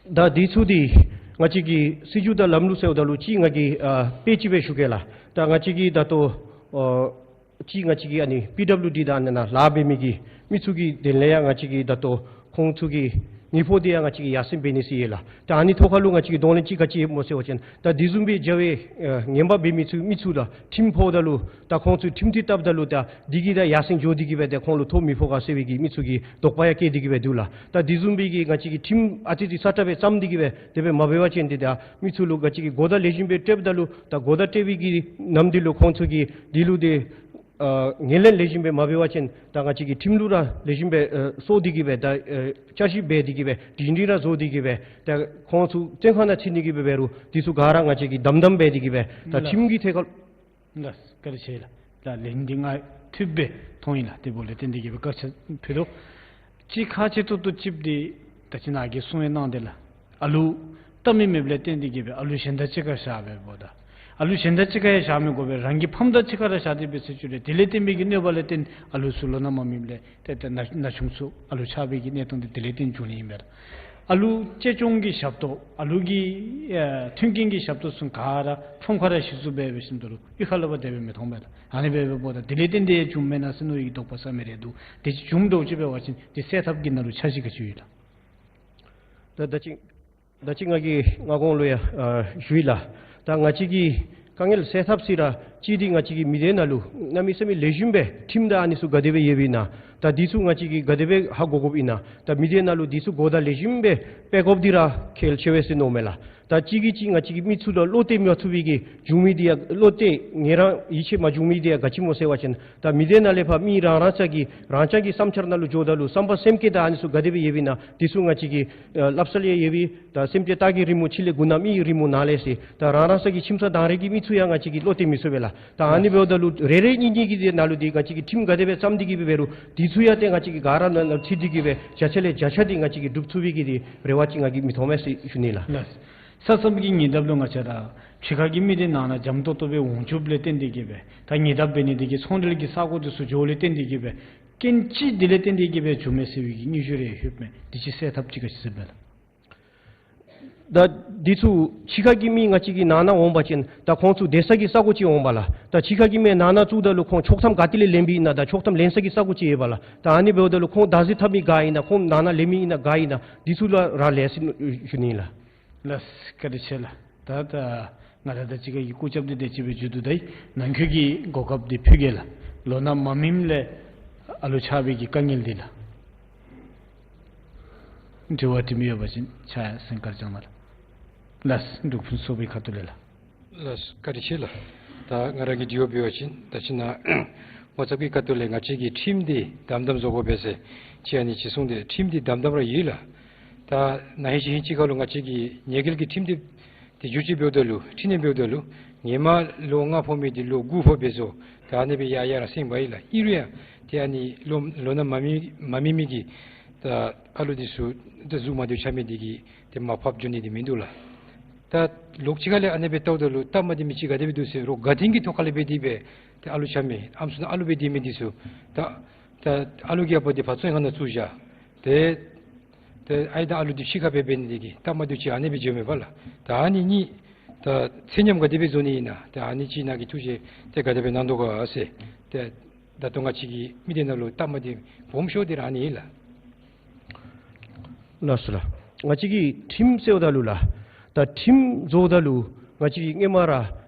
ད་འདི་ཚུ་འདི་ང་བཅས་ཀྱི་སྲིད་བྱུས་དང་ལམ་ལུགས་ཟེརཝ་ད་ལུ་ཅིག་ང་གིས་ཨ་དཔེ་ཅིག་སྦེ་ཞུ་གེ་ལགས། ད་ང་བཅས་ཀྱི་ད་ལྟོ་ཨ་ཅིག་ང་བཅས་ཀྱི་ཨ་ནི་པི་ཌབ་ལིའུ་ཌི་དང་ཨ་ནི་ནང་ལཱ་འབད་མི་གི་མི་ཚུ་གི་དོན་ལས་ཡང་ང་བཅས་ཀྱི་ད་ལྟོ་ཁོང་ཚུ་གི་དངུལ་ཕོགས་འདི་ཡང་ང་བཅས་ཀྱིས་ཡར་སེང་འབད་ནི་ཟེར་ཡོད་ལགས། ད་ཨ་ནི་ཐོག་ཁར་ལུ་ང་བཅས་ཀྱི་གདོང་ལེན་ཅིག་ག་ཅི་ཡོདཔ་སྨོ་ཟེར་བ་ཅིན་ད་འདི་བཟུམ་སྦེ་རྒྱ་བའི་ཨ་ངན་པ་འབད་མི་ཚུ་མི་ཚུ་ལུ་ཁྲིམས་ཕོགཔ་ད་ལུ་ད་ཁོང་ཚུ་ཁྲིམས་འདི་བཏབ་ད་ལུ་ད་འདི་གིས་ད་ཡར་སེང་འགྱོ་སྟེ་གི་སྦེ་ད་ཁོང་ལུ་ཐོ་མི་ཕོག་ག་ཟེར་བའི་གི་མི་ཚུ་གི་དོགས་པ་ཡང་སྐྱེ་སྟེ་གི་སྦེ་འདུག་ལགས། ད་འདི་བཟུམ་སྦེ་གི་ང་བཅས་ཀྱི་ཁྲིམས་ཨ་ཙི་ཙི་སྲ་ཀྲག་སྦེ་བརྩམས་ཏེ་གི་སྦེ་དེ་སྦེ་མ་འབད་བ་ཅིན་འདི་ད་མི་ཚུ་ལུ་ང་བཅས་ཀྱིས་གོ་བརྡ་ལེགས་ཤོམ་སྦེ་སྤྲོདཔ་ད་ལུ་ད་གོ་བརྡ་སྤྲོད་པའི་གི་ནམ་འདི་ལུ་ཁོང་ཚུ་གིས་འདི་ལུ་འདི་ཨ་ངོས་ལེན་ལེགས་ཤོམ་སྦེ་མ་འབད་བ་ཅིན་ད་ང་བཅས་ཀྱི་ཁྲིམས་ལུགས་ར་ལེགས་ཤོམ་སྦེ་ཨ་སོར་ཏེ་གི་སྦེ་ད་ཨ་བསྐྱར་ཞིབ་འབད་དེ་གི་སྦེ་སྒྲིང་སྒྲིང་ར་བཟོ་སྟེ་གི་སྦེ་ད་ཁོང་ཚུ་བཙོན་ཁང་ནང་ཚུད་ནི་གི་སྦེ་འབད་རུང་འདི་ཚུ་ག་ར་ང་བཅས་ཀྱིས་དམ་དམ་འབད་དེ་གི་སྦེ་ད་ཁྲིམས་ཀྱི་ཐད་ཁར། ལགས་བཀའ་དྲིན་ཆེ་ལགས། ད་ལན་འདི་ང་འཐུས་སྦེ་མཐོང་ཡི་ལགས། དེ་འབདཝ་ལས་བརྟེན་ཏེ་གི་སྦེ་བཀའ་ཆ་ཕུལ་དོ། གཅིག་ཁག་ཆེ་ཏོག་ཏོ་ཅིག་འདི་ད་ཅི་ནཱ་གིས་གསུང་ཡང་གནང་སྟེ་ལགས། ཨ་ལུ་བལྟ་མི་མེདཔ་ལས་བརྟེན་ཏེ་གི་སྦེ་ཨ་ལུ་གཞན་དང་གཅིག་ཁར་བཞག་སྦེ་འབདཝ་ད་ཨ་ལུ་གཞན་དང་གཅིག་ཁར་ཡང་བཞག་མི་དགོ་པས། རང་གི་ཕམ་དང་གཅིག་ཁར་ར་བཞག་སྟེ་འབད་ཟེར་ཞུ་རུང་དེ་ལས་བརྟེན་པའི་གི་གནོད་པ་ལས་བརྟེན་ཨ་ལུ་ཚུ་ལོ་ན་མ་སྨིནམ་ལས་ཏེ་ཏེ་ན་ན་ཆུང་ཚུ་ཨ་ལུ་ཆགས་པའི་གི་གནད་དོན་འདི་དེ་ལས་བརྟེན་བྱུང་ནི་ཨིན་པས། ཨ་ལུ་གཅེས་སྐྱོང་གི་ཞབས་ཏོག་ཨ་ལུ་གི་ཨེ་མཐུན་རྐྱེན་གྱི་ཞབས་ཏོག་ཚུ་ག་ར་ཁྲོམ་ཁར་ར་གཞི་བཙུགས་འབད་འབད་ཞིནམ་ད་ལུ་གཡུས་ཁ་ལུ་འབད་དེ་སྦེ་མི་མཐོང་པས་ལགས། ཨ་ནི་སྦེ་འབདཝ་ད་དེ་ལས་བརྟེན་ཏེ་བྱུངམ་མེན་ན་ཟེར་མནོ་བའི་གི་དོགས་པ་ཟ་མི་རེ་འདུག། དེ་ཅིག་བྱུངམ་འདྲཝ་ཅིག་འབད་བ་ཅིན་དེ་སེལ་ཐབས་ཀྱི་ནང་ལུ་འཆར་གཞི་ག་ཅི་ཡོད་ལགས། ད་ད་ཅི་ད་ཅི་ང་གིས་སྔ་གོང་ལུ་ཡང་ཨ་ཞུ་ཡི་ལགས། ད་ང་བཅས་ཀྱིས་དཀའ་ངལ་སེལ་ཐབས་ཟེར་ར་ ཅིག་འདི་ང་བཅས་ཀྱི་མི་སྡེ་ནང་ལུ་གནམ་མེད་ས་མེད་ལེགས་ཤོམ་སྦེ་ཁྲིམས་དང་ཨ་ནི་ཚུ་ག་དེ་སྦེ་ཡོདཔ་ཨིན་ན། ད་འདི་ཚུ་ང་བཅས་ཀྱིས་ག་དེ་སྦེ་ཧ་གོ་དགོཔ་ཨིན་ན། ད་མི་སྡེ་ནང་ལུ་འདི་ཚུ་གོ་བརྡ་ལེགས་ཤོམ་སྦེ་སྤེལ་དགོཔ་འདི་ར་གལ་ཆེ་བས་ཟེར་མནོཝ་མས་ལགས། ད་གཅིག་གིས་གཅིག་ང་བཅས་ཀྱི་མི་ཚུ་ལུ་བློ་གཏད་མ་ཚུགས་པའི་གི་འབྱུང་མི་འདི་ཡང་བློ་གཏད་ངེས་རང་ཡིད་ཆེས་མ་འབྱུང་མི་འདི་ཡང་ག་ཅི་སྨོ་ཟེར་བ་ཅིན་ད་མི་སྡེ་ནང་ལས་ཕར་མི་རང་རང་ས་གི་རང་རྐྱང་གི་བསམ་འཆར་ནང་ལུ་འགྱོཝ་ད་ལུ་བསམ་པ་སེམས་བསྐྱེད་དང་ཨ་ནི་ཚུ་ག་དེ་སྦེ་ཡོདཔ་ཨིན་ན། འདི་ཚུ་ང་བཅས་ཀྱིས་ཨ་སླབ་སལ་ཡང་ཡོད་པས། ད་སེམས་ཅན་སྟག་གི་རི་མོ་ཕྱི་ལས་དགུ་ན་མི་ཡི་རི་མོ་ནང་ལས་ཟེར། ད་རང་རང་ས་གི་ཁྱིམ་ཚང་དང་རེ་གི་མི་ཚུ་ཡང་ང་བཅས་ཀྱིས་བློ་གཏད་མི་ཚུགས་པས་ལགས། ད་ཨ་ནི་འབདཝ་ད་ལུ་རེ་རེ་གཉིས་གཉིས་ཀྱི་དེ་ནང་ལུ་འདི་ང་བཅས་ཀྱིས་ཁྲིམས་ག་དེ་སྦེ་བརྩམས་ཏེ་གི་སྦེ་འབད་རུང་འདི་ཚུ་ཡང་ཏེ་ང་བཅས་ཀྱིས་ག་ར་ནང་ལུ་ཁྲིད་དེ་གི་སྦེ་བརྒྱ་ཆ་ལས་བརྒྱ་ཆ་འདི་ང་བཅས་ཀྱིས་སྒྲུབ་ཚུགས་པའི་གི་དེ་རེ་བ་ཅིག་ང་གིས་མི་མཐོང་མས་ཟེར་ཞུ་ནི་ལགས། ལགས། ས་མཚམས་ཀྱི་ཉེ་འདབས་ལུ་ང་བཅས་ར་ཕྱི་ཁ་གི་མི་འདི་ནང་ན་འཇམ་ཏོག་ཏོ་སྦེ་འོང་བཅུགཔ་ལས་བརྟེན་ཏེ་གི་སྦེ་ད་ཉེ་འདབས་འབད་ནི་འདི་གིས་ཚོང་འབྲེལ་གྱི་ས་གོ་འདི་ཚུ་འགྱོཝ་ལས་བརྟེན་ཏེ་གི་སྦེ་རྐྱེན་ཅིག་འདི་ལས་བརྟེན་ཏེ་གི་སྦེ་བྱུངམ་མས་ཟེར་བའི་གི་སྙན་ཞུ་རེ་ཡོདཔ་མས། འདི་ཅིག་སེལ་ཐབས་ཅིག་ག་ཅི་ཟེར་སྦེ་ལགས། ད་འདི་ཚུ་ཕྱི་ཁ་གི་མི་ང་བཅས་ཀྱི་ནང་ན་འོང་པ་ཅིན་ད་ཁོང་ཚུ་སྡོད་ས་གི་ས་གོ་ཅིག་འོང་པས་ལགས། ད་ཕྱི་ཁ་གི་མི་ནང་ན་བཙུགསཔ་ད་ལུ་ཁོང་ཆོག་ཐམ་ག་ཏེ་ལས་ལེན་པའི་ཨིན་ན། ད་ཆོག་ཐམ་ལེན་ས་གི་ས་གོ་ཅིག་ཡོད་པས་ལགས། ད་ཨ་ནི་འབདཝ་ད་ལུ་ཁོང་བདག་འཛིན་འཐབ་མི་ག་ཨིན་ན། ཁོང་ནང་ན་ལེན་མི་ཨིན་ན་ག་ཨིན་ན། འདི་ཚུ་ལུ་ར་ལས་ཟེར་ཞུ་ནི་ལགས། ལགས། བཀའ་དྲིན་ཆེ་ལགས། ད་ད་ང་ར་ད་ཅི་ག་གི་སྐུ་ཚབ་འདི་དེ་ཅིག་སྦེ་མཇུག་བསྡུ་ད་ཡི། ནང་འཁོད་ཀྱི་གོ་སྐབས་འདི་ཕུལ་གེ་ལགས། ལོ་ན་མ་སྨིནམ་ལས་ཨ་ལུ་ཆགས་པའི་གི་དཀའ་ངལ་འདི་ལགས། དྲི་བ་དྲི་མི་ཡོད་པ་ཅིན་ཕྱག་སེང་དཀར་རྐྱང་ནང་ལགས། ལགས། འབྲུག་ཕུན་ཚོགས་པའི་ཁ་ཐུག་ལས་ལགས། ལགས། བཀའ་དྲིན་ཆེ་ལགས། ད་ང་ར་གི་དྲི་བ་འབད་བ་ཅིན་ད་ཅི་ནཱ་ངོ་ཚབ་ཀྱི་ཁ་ཐུག་ལས་ང་བཅས་ཀྱིས་ཁྲིམས་འདི་དམ་དམ་བཟོ་དགོ་པས་ཟེར་ཅིག་ཨ་ནི་ཅིག་གསུངས་ཏེ་ཁྲིམས་འདི་དམ་དམ་ར་ཡོད་ལགས། ད་ན་ཧིང་ཅིག་ཧིང་ཅིག་ཁར་ལུ་ང་བཅས་ཀྱི་ཉེས་འགེལ་གྱི་ཁྲིམས་འདི་དེ་བསྒྱུར་བཅོས་འབདཝ་ད་ལུ་འཕྲི་སྣོན་འབདཝ་ད་ལུ་ཧེ་མ་ལོ་ལྔ་ཕོག་མི་འདི་ལོ་དགུ་ཕོག་སྦེ་བཟོ། ད་ཨ་ནི་སྦེ་ཡར་ཡར་ར་སེང་བ་ཡི་ལགས། ཨིན་རུང་ཡང་ཏེ་ཨ་ནི་ལོ་ལོ་ན་མ་སྨིན་མ་སྨིན་མི་གི་ད་ཨ་ལུ་འདི་ཚུ་ད་གཟུགས་མ་བདེཝ་ཆགས་མི་འདི་གིས་ཏེ་མར་ཕབ་འགྱོ་ནི་འདི་མིན་འདུག་ལགས། ད་ལོགས་ཅིག་ཁ་ལས་ཨ་ནི་སྦེ་བལྟཝ་ད་ལུ་སྟབས་མ་བདེ་མི་ཅིག་ག་དེ་སྦེ་འདུག་ཟེར་རོགས་དགའ་སྟོན་གྱི་ཐོག་ཁ་ལས་སྦེ་དེ་སྦེ་ཏེ་ཨ་ལུ་ཆགས་མི་ཨམ་སྲུ་ནང་ཨ་ལུ་སྦེ་སྡོད་མི་འདི་ཚུ་ད་ད་ཨ་ལུ་གི་ཨ་པ་འདི་ཕར་བཙོན་ཁང་ནང་བཙུགས་བཞག། ཏེ་ཏེ་ཨའི་དང་ཨ་ལུ་འདི་ཕྱི་ཁར་སྦེ་འབད་ནི་འདི་གིས་སྟབས་མ་བདེཝ་ཅིག་ཨ་ནི་སྦེ་འགྱོཝ་མས་པ་ལགས། ད་ཨ་ནི་གཉིས་ད་ཚད་མཉམ་ག་དེ་སྦེ་བཟོ་ནི་ཨིན་ན། ད་ཨ་ནི་ཅིག་ནཱ་གིས་ཐུགས་བཞེད་དེ་ག་དེ་སྦེ་གནང་དོ་ག་ཟེར། ཏེ་ད་ལྟོ་ང་བཅས་ཀྱི་མི་སྡེ་ནང་ལུ་སྟབས་མ་བདེ་སྦོམ་ཤོས་འདི་ར་ཨ་ནི་ཨིན་ལགས། ལགས་སོ་ལགས། ང་བཅས་ཀྱིས་ཁྲིམས་ཟེརཝ་ད་ལུ་ལགས། ད་ཁྲིམས་བཟོཝ་ད་ལུ་ང་བཅས་ཀྱིས་སྔོན་མ་ར་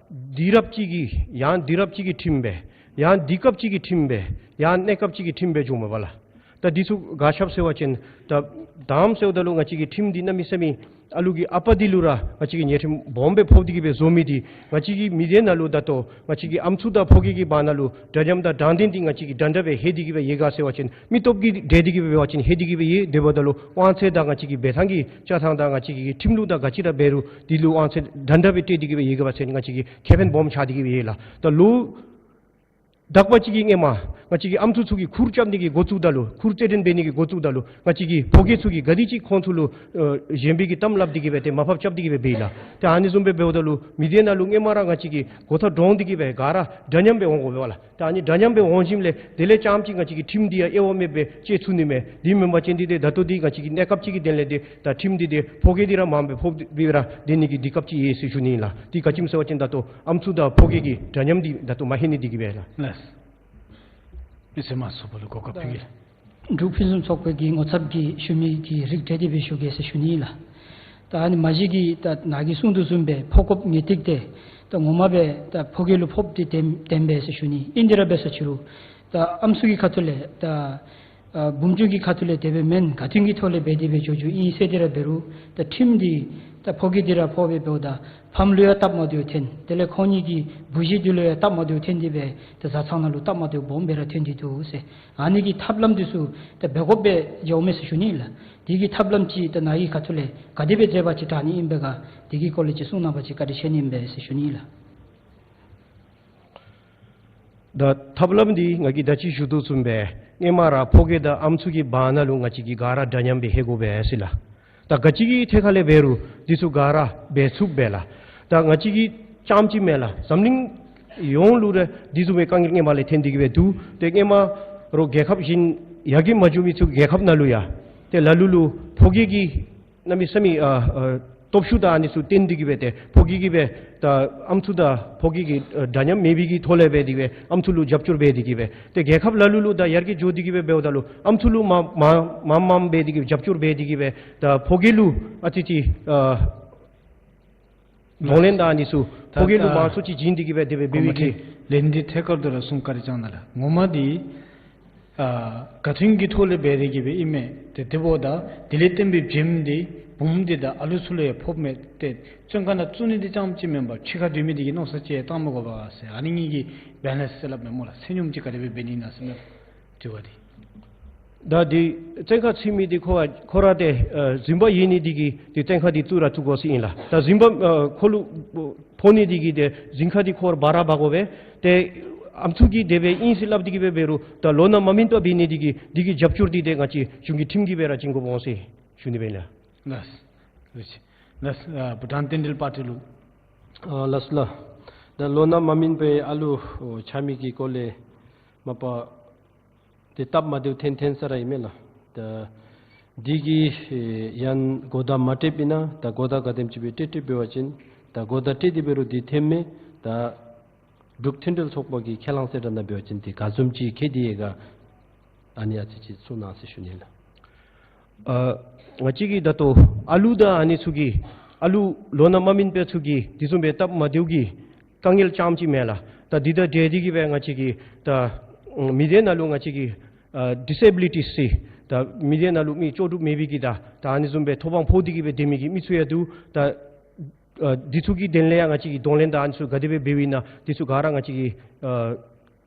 དུས་རབས་ཅིག་གི་ཡང་དུས་རབས་ཅིག་གི་ཁྲིམས་སྦེ་ཡང་དུས་སྐབས་ཅིག་གི་ཁྲིམས་སྦེ་ཡང་གནས་སྐབས་ཅིག་གི་ཁྲིམས་སྦེ་བྱུངམ་མས་པ་ལགས། ད་འདི་ཚུ་ག་ཅི་སྦེ་ཟེར་བ་ཅིན་ད་དམ་ཟེརཝ་ད་ལུ་ང་བཅས་ཀྱི་ཁྲིམས་འདི་གནམ་མེད་ས་མེད་ཨ་ལུ་གི་ཨ་པ་འདི་ལུ་ར་ང་བཅས་ཀྱིས་ཉེས་ཁྲིམས་སྦོམ་སྦེ་ཕོག་སྟེ་གི་སྦེ་བཟོ་མི་འདི་ང་བཅས་ཀྱི་མི་སྡེ་ནང་ལུ་ད་ལྟོ་ང་བཅས་ཀྱི་ཨམ་སྲུ་དང་ཕོ་སྐྱེས་ཀྱི་བར་ན་ལུ་འདྲ་མཉམ་དང་དྲང་བདེན་འདི་ང་བཅས་ཀྱིས་འདྲན་འདྲ་སྦེ་ལྷོད་དེ་གི་སྦེ་ཡོད་ག་ཟེར་བ་ཅིན་མི་སྟོབས་ཀྱིས་འདྲེས་ཏེ་གི་སྦེ་འབད་བ་ཅིན་ལྷོད་དེ་གི་སྦེ་ཡོད། དེ་འབདཝ་ད་ལུ་དབང་ཚད་དང་ང་བཅས་ཀྱི་འབད་ཐངས་ཀྱི་བཅའ་ཐངས་དང་ང་བཅས་ཀྱི་ཁྲིམས་ལུགས་དང་ག་ཅི་ར་འབད་རུང་འདི་ལུ་དབང་ཚད་འདྲན་འདྲ་སྦེ་སྤྲོད་དེ་གི་སྦེ་ཡོད་ག་པ་ཅིན་ང་བཅས་ཀྱི་ཁེ་ཕན་སྦོམ་ཆགས་ཏེ་གི་སྦེ་ཡོད་ལགས། ད་ལོ་དག་པ་ཅིག་གི་སྔོན་མ་ང་བཅས་ཀྱི་ཨམ་སྲུ་ཚུ་གིས་ཁུར་རྐྱབ་ནི་གི་འགོ་བཙུགས་ད་ལུ་ཁུར་རྩེད་འགྲན་འབད་ནི་གི་འགོ་བཙུགས་ད་ལུ་ང་བཅས་ཀྱི་ཕོ་སྐྱེས་ཚུ་གིས་ག་དེ་ཅིག་ཁོང་ཚུ་ལུ་ཨ་གཞན་པའི་གི་གཏམ་སླབ་སྟེ་གི་སྦེ་ཏེ་མར་ཕབ་རྐྱབ་སྟེ་གི་སྦེ་འབད་ཡི་ལགས། ཏེ་ཨ་ནི་བཟུམ་སྦེ་འབདཝ་ད་ལུ་མི་སྡེ་ནང་ལུ་སྔོན་མ་ར་ང་བཅས་ཀྱིས་གོ་ཐག་དྲོངས་ཏེ་གི་སྦེ་ག་ར་འདྲ་མཉམ་སྦེ་འོང་དགོ་པས་ལགས། ད་ཨ་ནི་འདྲ་མཉམ་སྦེ་འོང་ཞིནམ་ལས་དེ་ལས་རྐྱངམ་ཅིག་ང་བཅས་ཀྱི་ཁྲིམས་འདི་ཡང་དབྱེ་བ་མེད་པར་སྤྱོད་ཚུགས་ནི་མས། དེ་མེན་པ་ཅིན་འདི་ཏེ་ད་ལྟོ་འདི་ང་བཅས་ཀྱི་གནས་སྐབས་ཅིག་གི་དོན་ལས་འདི་ད་ཁྲིམས་འདི་ཏེ་ཕོ་སྐྱེས་འདི་ར་མངམ་སྦེ་ཕོག་སྟེ་སྦེ་ར་སྡོད་ནི་གི་དུས་སྐབས་ཅིག་ཡོད་ཟེར་ཞུ་ནི་ཨིན་ལགས། འདི་ག་ཅི་སྨོ་ཟེར་བ་ཅིན་ད་ལྟོ་ཨམ་སྲུ་དང་ཕོ་སྐྱེས་ཀྱི་འདྲ་མཉམ་འདི་ད་ལྟོ་མ་ལྷོད་ནི་འདི་གིས་སྦེ་ལགས། ལགས། མི་སེར་མང་ཚོགས་པ་ལུ་གོ་སྐབས་ཕུལ་གེ། འབྲུག་ཕུན་སུམ་ཚོགས་པའི་གི་ངོ་ཚབ་ཀྱིས་ཞུ་མི་གི་རིགས་འགྲེ་སྟེ་སྦེ་ཞུ་གེ་ཟེར་ཞུ་ནི་ཨིན་ལགས། ད་ཨ་ནི་མ་གཞི་གི་ད་ནཱ་གིས་གསུངས་དོ་བཟུམ་སྦེ་ཕོག་དགོཔ་ངེས་ཏིག་ཏེ་ད་ངོ་མ་སྦེ་ད་ཕོ་སྐྱེས་ལུ་ཕོགཔ་འདི་བདེན་བདེན་པས་ཟེར་ཞུ་ནི། ཨིན་དེ་ར་འབད་ས་ཅི་རུང་ད་ཨམ་སྲུ་གི་ཁ་ཐུག་ལས་ད་ཨ་བུམ་ཆུང་གི་ཁ་ཐུག་ལས་དེ་སྦེ་མེན། ག་དོན་གྱི་ཐོག་ལས་འབད་དེ་སྦེ་འགྱོ་འགྱོཝ་ཨིན་ཟེར་དེ་ར་འབད་རུང་ད་ཁྲིམས་འདི་ད་ཕོ་སྐྱེས་འདི་ར་ཕོག་སྦེ་འབདཝ་ད་ཕམ་ལུ་ཡང་སྟབས་མ་བདེཝ་འཐོན། དེ་ལས་ཁོང་གཉིས་ཀྱི་བུ་གཞི་འདི་ལུ་ཡང་སྟབས་མ་བདེཝ་འཐོན་ཏེ་སྦེ་ད་བཟའ་ཚང་ནང་ལུ་སྟབས་མ་བདེཝ་སྦོམ་སྦེ་ར་འཐོན་ཏེ་འདུག་ཟེར། ཨ་ནི་གི་ཐབས་ལམ་འདི་ཚུ་ད་འབད་དགོཔ་སྦེ་འགྱོཝ་མས་ཟེར་ཞུ་ནི་ཨིན་ལགས། དེ་གི་ཐབས་ལམ་ཅིག་ད་ནཱ་གི་ཁ་ཐུག་ལས་ག་དེ་སྦེ་མཛད་པ་ཅིན་དྲག་ནི་ཨིན་པས་ག། དེ་གི་སྐོར་ལས་ཅིག་གསུང་གནང་བ་ཅིན་བཀའ་དྲིན་ཆེ་ནི་ཨིན་པས་ཟེར་ཞུ་ནི་ཨིན་ལགས། ད་ཐབས་ལམ་འདི་ང་གིས་ད་ཅི་ཞུ་དོ་བཟུམ་སྦེ་སྔོན་མ་ར་ཕོ་སྐྱེས་དང་ཨམ་སྲུ་གི་བར་ན་ལུ་ང་བཅས་ཀྱིས་ག་ར་འདྲ་མཉམ་སྦེ་ལྷོད་དགོ་པས་ཟེར་ལགས། ད་ག་ཅི་གི་ཐད་ཁ་ལས་འབད་རུང་འདི་ཚུ་ག་ར་འབད་ཚུགསཔ་སྦེ་ལགས། ད་ང་བཅས་ཀྱི་རྐྱངམ་ཅིག་མེན་ལགས། འཛམ་གླིང་ཡོངས་ལུ་ར་འདི་བཟུམ་མའི་དཀའ་ངལ་སྔོན་མ་ལས་འཐོན་ཏེ་གི་སྦེ་འདུག། ཏེ་སྔོན་མ་རོགས་རྒྱལ་ཁབ་གཞན་ཡར་རྒྱས་མ་འགྱོ་མི་ཚུ་རྒྱལ་ཁབ་ནང་ལུ་ཡང་ཏེ་ལ་ལུ་ལུ་ཕོ་སྐྱེས་ཀྱི་གནམ་མེད་ས་མེད་ཨ་ཨ་སྟོབས་ཤུགས་དང་ཨ་ནི་ཚུ་བཏོན་ཏེ་གི་སྦེ་ཏེ་ཕོ་སྐྱེས་ཀྱིས་སྦེ་ད་ཨམ་སྲུ་དང་ཕོ་སྐྱེས་ཀྱི་ཨ་འདྲ་མཉམ་མེད་པའི་གི་ཐོག་ལས་འབད་དེ་སྦེ་ཨམ་སྲུ་ལུ་རྒྱབ་སྐྱོར་འབད་དེ་གི་སྦེ་ཏེ་རྒྱལ་ཁབ་ལ་ལུ་ལུ་ད་ཡར་རྒྱས་འགྱོ་སྟེ་གི་སྦེ་འབདཝ་ད་ལུ་ཨམ་སྲུ་ལུ་མངམ་མངམ་མངམ་འབད་དེ་གི་རྒྱབ་སྐྱོར་འབད་དེ་གི་སྦེ་ད་ཕོ་སྐྱེས་ལུ་ཨ་ཙི་ཅིག་ཨ་ གདོང་ལེན་དང་ཨ་ནི་ཚུ་ད་ཕོ་སྐྱེས་ལུ་ད་མང་སུ་ཅིག་བྱིན་ཏེ་གི་སྦེ་དེ་སྦེ་འབད་བའི་གི་ལན་འདི་ཐད་ཀར་དུ་ར་གསུང་བཀའ་དྲིན་བསྐྱང་གནང་ལགས། ངོ་མ་འདི་ཨ་ག་ཐོན་གྱི་ཐོག་ལས་འབད་དེ་གི་སྦེ་ཨིན་མས། ཏེ་དེ་འབདཝ་ད་དེ་ལས་བརྟེན་པའི་བྱེམ་འདི་བུམོ་འདི་དང་ཨ་ལུ་ཚུ་ལུ་ཡང་ཕོགཔ་མས། ཏེ་བཙོན་ཁང་ནང་བཙུགས་ནི་འདི་རྐྱངམ་ཅིག་མེན་པར་ཕྱི་ཁར་སྡོད་མི་འདི་གིས་མནོ་བསམ་ཅིག་བཏང་མི་དགོ་པས་ཟེར། ཨ་ནི་གཉིས་ཀྱི་བེ་ལེནསི་ཟེར་སླབ་མས་སྨོ་ལགས། ཚད་སྙོམས་ཅིག་ག་དེ་སྦེ་འབད་ནི་ཨིན་ན་ཟེར་མས། དྲི་བ་འདི། ད་འདི་བཙོན་ཁང་ཚུད་མི་འདི་ཁོ་ཁོ་ར་ཏེ་ཨ་རྫུན་པ་ཡོད་ནི་འདི་གིས་འདི་བཙོན་ཁང་འདི་བཙུགས་ར་བཙུགས་དགོ་ཟེར་ཨིན་ལགས། ད་རྫུན་པ་ཨ་ཁོ་ལུ་ཕོག་ནི་འདི་གིས་ཏེ་རྫུན་ཁ་འདི་ཁོ་ར་འབག་ར་འབག་དགོ་པས། ཏེ་ཨམ་སྲུ་གིས་དེ་སྦེ་ཨིན་ཟེར་སླབ་སྟེ་གི་སྦེ་འབད་རུང་ད་ལོ་ན་མ་སྨིན་པར་འབད་ནི་འདི་གིས་འདི་གི་རྒྱབ་སྐྱོར་འདི་ཏེ་ང་བཅས་གཞུང་གི་ཁྲིམས་ཀྱིས་སྦེ་ར་བྱིན་དགོཔ་འོང་ཟེར་ཞུ་ནི་སྦེ་ཨིན་ལགས། ལགས། ལགས། ཨ་བྷུ་ཊཱན་རྟེན་འབྲེལ་པར་ཊི་ལུ། ཨ་ལགས་སོ་ལགས། ད་ལོ་ན་མ་སྨིན་པའི་ཨ་ལུ་འོ་ཆགས་མི་གི་སྐོར་ལས་མ་པ་ཏེ་སྟབས་མ་བདེཝ་ཐོན་ཐོན་ས་ར་ཨིན་མས་ལགས། ད་འདི་གི་ཨེ་ཡང་གོ་བརྡ་མ་སྤྲོདཔ་ཨིན་ན་ད་གོ་བརྡ་ག་དེམ་ཅིག་སྦེ་སྤྲོད་སྤྲོདཔ་འབད་བ་ཅིན་ད་གོ་བརྡ་སྤྲོད་དེ་འབད་རུང་འདི་ཐོནམ་མས། ད་འབྲུག་མཐུན་འབྲེལ་ཚོགས་པ་གི་ཁས་བླངས་གསལ་བསྒྲགས་ནང་འབད་བ་ཅིན་འདི་ག་བཟུམ་ཅིག་འཁོད་དེ་ཡོད་ག་ཨ་ནི་ཨ་ཙི་ཅིག་གསུང་གནང་ཟེར་ཞུ་ནི་ལགས། ཨ་ང་བཅས་ཀྱི་ད་ལྟོ་ཨ་ལུ་དང་ཨ་ནི་ཚུ་གི་ཨ་ལུ་ལོ་ན་མ་སྨིན་པའི་ཚུ་གི་འདི་བཟུམ་སྦེ་སྟབས་མ་བདེཝ་གི་དཀའ་ངལ་རྐྱངམ་ཅིག་མེན་ལགས། ད་འདི་དང་འབྲེལ་ཏེ་གི་སྦེ་ང་བཅས་ཀྱི་ད་མི་སྡེ་ནང་ལུ་ང་བཅས་ཀྱི་ཨ་ཌི་སེ་བི་ལི་ཊི་ཟེར་ད་མི་སྡེ་ནང་ལུ་མི་ལྕོགས་གྲུབ་མེད་པའི་གི་ད་ད་ཨ་ནི་བཟུམ་སྦེ་ཐོབ་དབང་ཕོག་སྟེ་གི་སྦེ་སྡོད་མི་གི་མི་ཚུ་ཡང་འདུག། ད་ཨ་འདི་ཚུ་གི་དོན་ལས་ཡང་ང་བཅས་ཀྱིས་གདོང་ལེན་དང་ཨ་ནི་ཚུ་ག་དེ་སྦེ་འབདཝ་ཨིན་ན་འདི་ཚུ་ག་ར་ང་བཅས་ཀྱི་ཨ་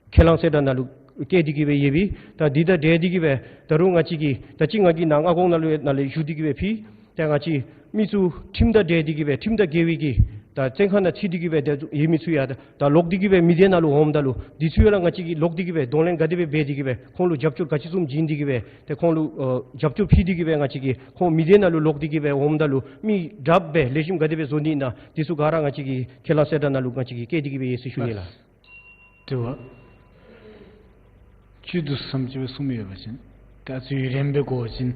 ཁས་བླངས་གསལ་བསྒྲགས་ནང་ལུ་བཀོད་དེ་གི་སྦེ་ཡོད་པས། ད་འདི་དང་འབྲེལ་ཏེ་གི་སྦེ་ད་རུང་ང་བཅས་ཀྱིས་ད་ཅི་ང་གིས་ནཱ་མངའ་ཁོངས་ནང་ལུ་ཡང་ནཱ་ལས་ཞུ་སྟེ་གི་སྦེ་ཕུལ། ད་ང་བཅས་མི་ཚུ་ཁྲིམས་དང་འབྲེལ་ཏེ་གི་སྦེ་ཁྲིམས་དང་འགལ་བའི་གི་ད་བཙོན་ཁང་ནང་ཚུད་དེ་གི་སྦེ་ད་ཡོད་མི་ཚུ་ཡང་ད་ད་ལོག་སྟེ་གི་སྦེ་མི་སྡེ་ནང་ལུ་འོངམ་ད་ལུ་འདི་ཚུ་ཡང་ར་ང་བཅས་ཀྱིས་ལོག་སྟེ་གི་སྦེ་གདོང་ལེན་ག་དེ་སྦེ་འབད་དེ་གི་སྦེ་ཁོང་ལུ་རྒྱབ་སྐྱོར་ག་ཅི་བཟུམ་བྱིན་ཏེ་གི་སྦེ་ཏེ་ཁོང་ལུ་ཨ་རྒྱབ་སྐྱོར་ཕུལ་ཏེ་གི་སྦེ་ང་བཅས་ཀྱིས་ཁོང་མི་སྡེ་ནང་ལུ་ལོག་སྟེ་གི་སྦེ་འོངམ་ད་ལུ་མི་དྲགཔ་སྦེ་ལེགས་ཤོམ་ག་དེ་སྦེ་བཟོ་ནི་ཨིན་ན་འདི་ཚུ་ག་ར་ང་བཅས་ཀྱི་ཁས་བླངས་གསལ་བསྒྲགས་ནང་ལུ་ང་བཅས་ཀྱིས་བཀོད་དེ་གི་སྦེ་ཡོད་ཟེར་ཞུ་ནི་ལགས། དྲི་བ། བཅུད་དུ་བསམ་ཅིག་སྦེ་གསུངས་ཡོད་པ་ཅིན་ད་ཚུ་ཡུན་རིངམོ་སྦེ་འགོར་བ་ཅིན་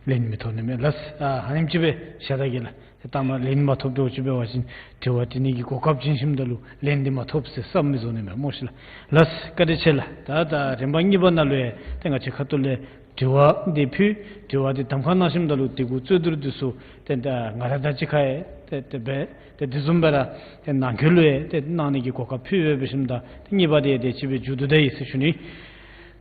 ལན་མི་ཐོབ་ནི་མས་ལགས། ཨ་ཨ་ནེམ་ཅིག་སྦེ་བཞག་ད་གེ་ལགས། ཏེ་ད་མ་ལན་མ་ཐོབ་འགྱོ་ཅིག་འབད་བ་ཅིན་དྲི་བ་དྲི་ནི་གི་གོ་སྐབས་བྱིན་ཞིནམ་ད་ལུ་ལན་འདི་མ་ཐོབ་ཟེར་བསམ་མི་བཟོ་ནི་མས་སྨོ་ཤི་ལགས། ལགས་བཀའ་དྲིན་ཆེ་ལགས། ད་ད་རིམ་པ་གཉིས་པ་ནང་ལུ་ཡང་ཏེ་ང་བཅས་ཁ་ཐུག་ལས་དྲི་བ་འདི་ཕུལ། དྲི་བ་འདི་གདམ་ཁ་གནང་ཞིནམ་ད་ལུ་དེ་གུ་རྩོད་བསྡུར་འདི་ཚུ་ཏེ་ད་ང་ར་དང་གཅིག་ཁར་ཡང་ཏེ་ཏེ་འབད་ཏེ་དེ་བཟུམ་སྦེ་ར་ཏེ་ནང་འཁོད་ལུ་ཡང་ཏེ་གནང་ནི་གི་གོ་སྐབས་ཕུལ་འབད་ཞིནམ་ད་ཏེ་གཉིས་པ་འདི་ཡང་དེ་ཅིག་སྦེ་མཇུག་བསྡུ་ད་ཡི་ཟེར་ཞུ་ནི།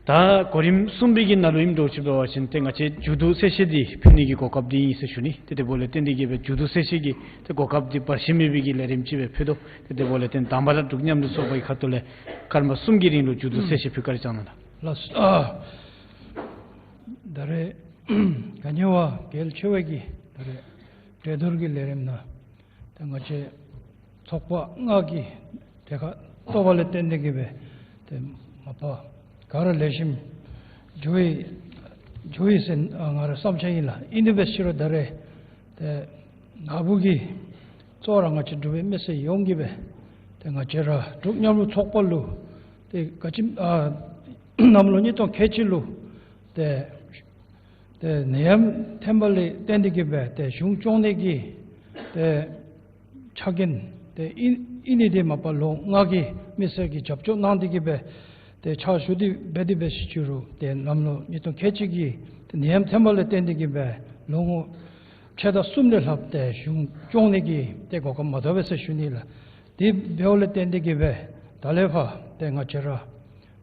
ད་གོ་རིམ་གསུམ་པའི་གི་ནང་ལུ་ཨིནམ་འདྲཝ་ཅིག་འབད་བ་ཅིན་ཏེ་ང་བཅས་མཇུག་བསྡུ་གསལ་བཤད་འདི་ཕུལ་ནི་གི་གོ་སྐབས་འདི་ཨིན་ཟེར་ཞུ་ནི། ཏེ་དེ་འབདཝ་ལས་བརྟེན་ཏེ་གི་སྦེ་མཇུག་བསྡུ་གསལ་བཤད་ཀྱི་ཏེ་གོ་སྐབས་འདི་བར་ཞི་མེད་པའི་གི་ལས་རིམ་ཅིག་སྦེ་ཕུལ་དོ། ཏེ་དེ་འབདཝ་ལས་བརྟེན་དང་པ་ར་འབྲུག་མཉམ་འབྲེལ་ཚོགས་པ་གི་ཁ་ཐུག་ལས་སྐར་མ་གསུམ་གྱི་རིང་ལུ་མཇུག་བསྡུ་གསལ་བཤད་ཕུལ་བཀའ་དྲིན་བསྐྱང་གནང་ལགས། ལགས་སོ། ཨ་ད་རེས་ག་ནི་བ་གལ་ཆེ་བའི་གི་ད་རེས་གྲོས་བསྡུར་གྱི་ལས་རིམ་ནང་ཏེ་ང་བཅས་ཚོགས་པ་ལྔ་གི་གྲལ་ཁར་གཏོགས་པ་ལས་བརྟེན་ཏེ་གི་སྦེ་ཏེ་མ་པ་ག་ར་ལེགས་ཤོམ་འགྱོ་ཡི་འགྱོ་ཡི་ཟེར་ཨ་ང་ར་བསམ་འཆར་ཨིན་ལགས། ཨིན་དེ་འབད་ཟེར་རུང་ད་རེས་ཏེ་ནཱ་བུ་གི་གཙོ་བོ་ར་ང་བཅས་འབྲུག་པའི་མི་སེར་ཡོངས་ཀྱིས་སྦེ་ཏེ་ང་བཅས་ར་འབྲུག་མཉམ་རུབ་ཚོགས་པ་ལུ་ཏེ་ག་ཅི་ཨ་གནམ་ལོ་ཉིས་སྟོང་ཁལ་གཅིག་ལུ་ཏེ་ཏེ་ནད་ཡམས་ཐོན་པ་ལས་བརྟེན་ཏེ་གི་སྦེ་ཏེ་གཞུང་སྐྱོང་ནི་གི་ཏེ་ཆ་རྐྱེན་ཏེ་ཨིན་ཨིན་ནི་འདི་མ་པ་ལོ་ལྔ་གི་མི་སེར་གྱིས་རྒྱབ་སྐྱོར་གནང་སྟེ་གི་སྦེ་ཏེ་ཕྱག་ཞུ་སྟེ་འབད་དེ་འབད་ཟེར་ཞུ་རུང་ཏེ་གནམ་ལོ་ཉིས་སྟོང་ཁལ་གཅིག་གི་ཏེ་ནད་ཡམས་ཐོན་པ་ལས་བརྟེན་ཏེ་གི་སྦེ་ལོ་ངོ་ཕྱེད་དང་གསུམ་ལས་ལྷགཔ་ཏེ་གཞུང་སྐྱོང་ནི་གི་ཏེ་གོ་སྐབས་མ་ཐོབ་པས་ཟེར་ཞུ་ནི་ལགས། དེ་འབདཝ་ལས་བརྟེན་ཏེ་གི་སྦེ་ད་ལས་ཕར་ཏེ་ང་བཅས་ར་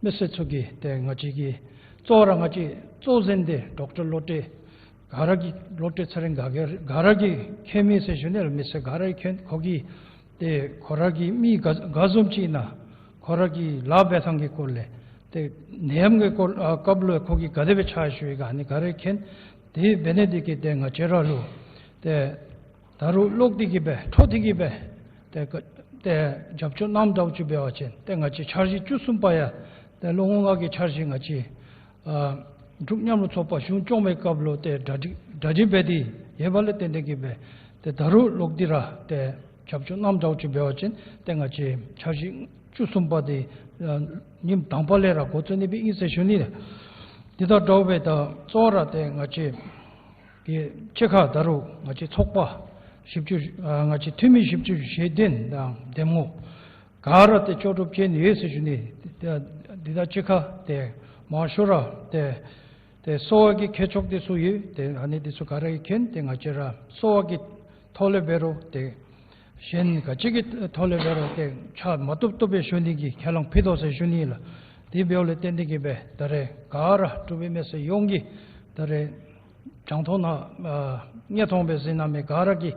མི་སེར་ཚུ་གིས་ཏེ་ང་བཅས་ཀྱི་གཙོ་བོ་ར་ང་བཅས་གཙོ་འཛིན་འདི་ཌོག་ཊར་བློ་གྲོས་ག་ར་གིས་བློ་གྲོས་ཚེ་རིང་ག་ག་ག་ར་གིས་མཁྱེན་མི་ཟེར་ཞུ་ནི་ལགས། མི་སེར་ག་ར་གིས་མཁྱེན། ཁོ་གིས་ཏེ་ཁོ་ར་གི་མི་ག་ག་བཟུམ་ཅིག་ཨིན་ན་ཁོ་ར་གི་ལཱ་འབད་ཐངས་ཀྱི་སྐོར་ལས་ཏེ་ནད་ཡམས་ཀྱི་སྐོར་ཨ་སྐབས་ལུ་ཁོ་གིས་ག་དེ་སྦེ་ཕྱག་ཞུ་ཡི་ག་ཨ་ནི་ག་ར་མཁྱེན། དེ་འབད་ནི་འདི་གིས་ཏེ་ང་བཅས་ར་ལུ་ཏེ་ད་རུང་ལོག་སྟེ་གི་སྦེ་འཕྲོ་མཐུད་དེ་གི་སྦེ་ཏེ་ཏེ་རྒྱབ་སྐྱོར་གནངམ་འདྲཝ་ཅིག་འབད་བ་ཅིན་ཏེ་ང་བཅས་འཆར་གཞི་བཅུ་གསུམ་པ་ཡང་ཏེ་ལོ་ངོ་ལྔ་གི་འཆར་གཞི་ང་བཅས་ཨ་འབྲུག་མཉམ་རུབ་ཚོགས་པ་གཞུང་སྐྱོང་བའི་སྐབས་ལུ་ཏེ་གྲ་སྒྲིག་གྲ་སྒྲིག་འབད་དེ་ཡོད་པ་ལས་བརྟེན་ཏེ་གི་སྦེ་ཏེ་ད་རུང་ལོག་སྟེ་ར་ཏེ་རྒྱབ་སྐྱོར་གནངམ་འདྲཝ་ཅིག་འབད་བ་ཅིན་ཏེ་ང་བཅས་འཆར་གཞི་བཅུ་གསུམ་པ་འདི་ཨ་ཉིནམ་དང་པ་ལས་ར་འགོ་བཙུགས་ནི་སྦེ་ཨིན་ཟེར་ཞུ་ནི་ལགས། དེ་དང་འདྲཝ་སྦེ་ད་གཙོ་བོ་ར་ཏེ་ང་བཅས་ཀྱི་གཅིག་ཁར་ད་རུང་ང་བཅས་ཚོགས་པ་བཞི་བཅུ་ཨ་ང་བཅས་འཐུས་མི་བཞི་བཅུ་ཞེ་བདུན་དང་འདེམས་ངོ་ག་ར་ཏེ་ལྕོགས་གྲུབ་ཅན་ཡོད་ཟེར་ཞུ་ནི། ཏེ་འདི་དང་གཅིག་ཁར་ཏེ་མང་ཤོས་ར་ཏེ་ཏེ་གསོ་བ་གི་མཁས་མཆོག་འདི་ཚུ་ཡོད། ཏེ་ཨ་ནི་འདི་ཚུ་ག་ར་གིས་མཁྱེན། ཏེ་ང་བཅས་ར་གསོ་བ་གི་ཐོག་ལས་འབད་རུང་ཏེ་ གཞན་ག་ཅི་གི་ཐོག་ལས་འབད་རུང་ཏེ་ཕྱག་མ་བཏུབ་བཏུབ་སྦེ་ཞུ་ནི་གི་ཁས་བླངས་ཕུལ་དོ་ཟེར་ཞུ་ནི་ལགས། དེ་འབདཝ་ལས་བརྟེན་ཏེ་གིས་སྦེ་ད་རེས་ག་ར་འབྲུག་པའི་མི་སེར་ཡོངས་ཀྱིས་ད་རེས་རྒྱང་མཐོང་ནང་ཨ་སྙན་མཐོང་སྦེ་གཟིགས་གནང་མི་ག་ར་གིས་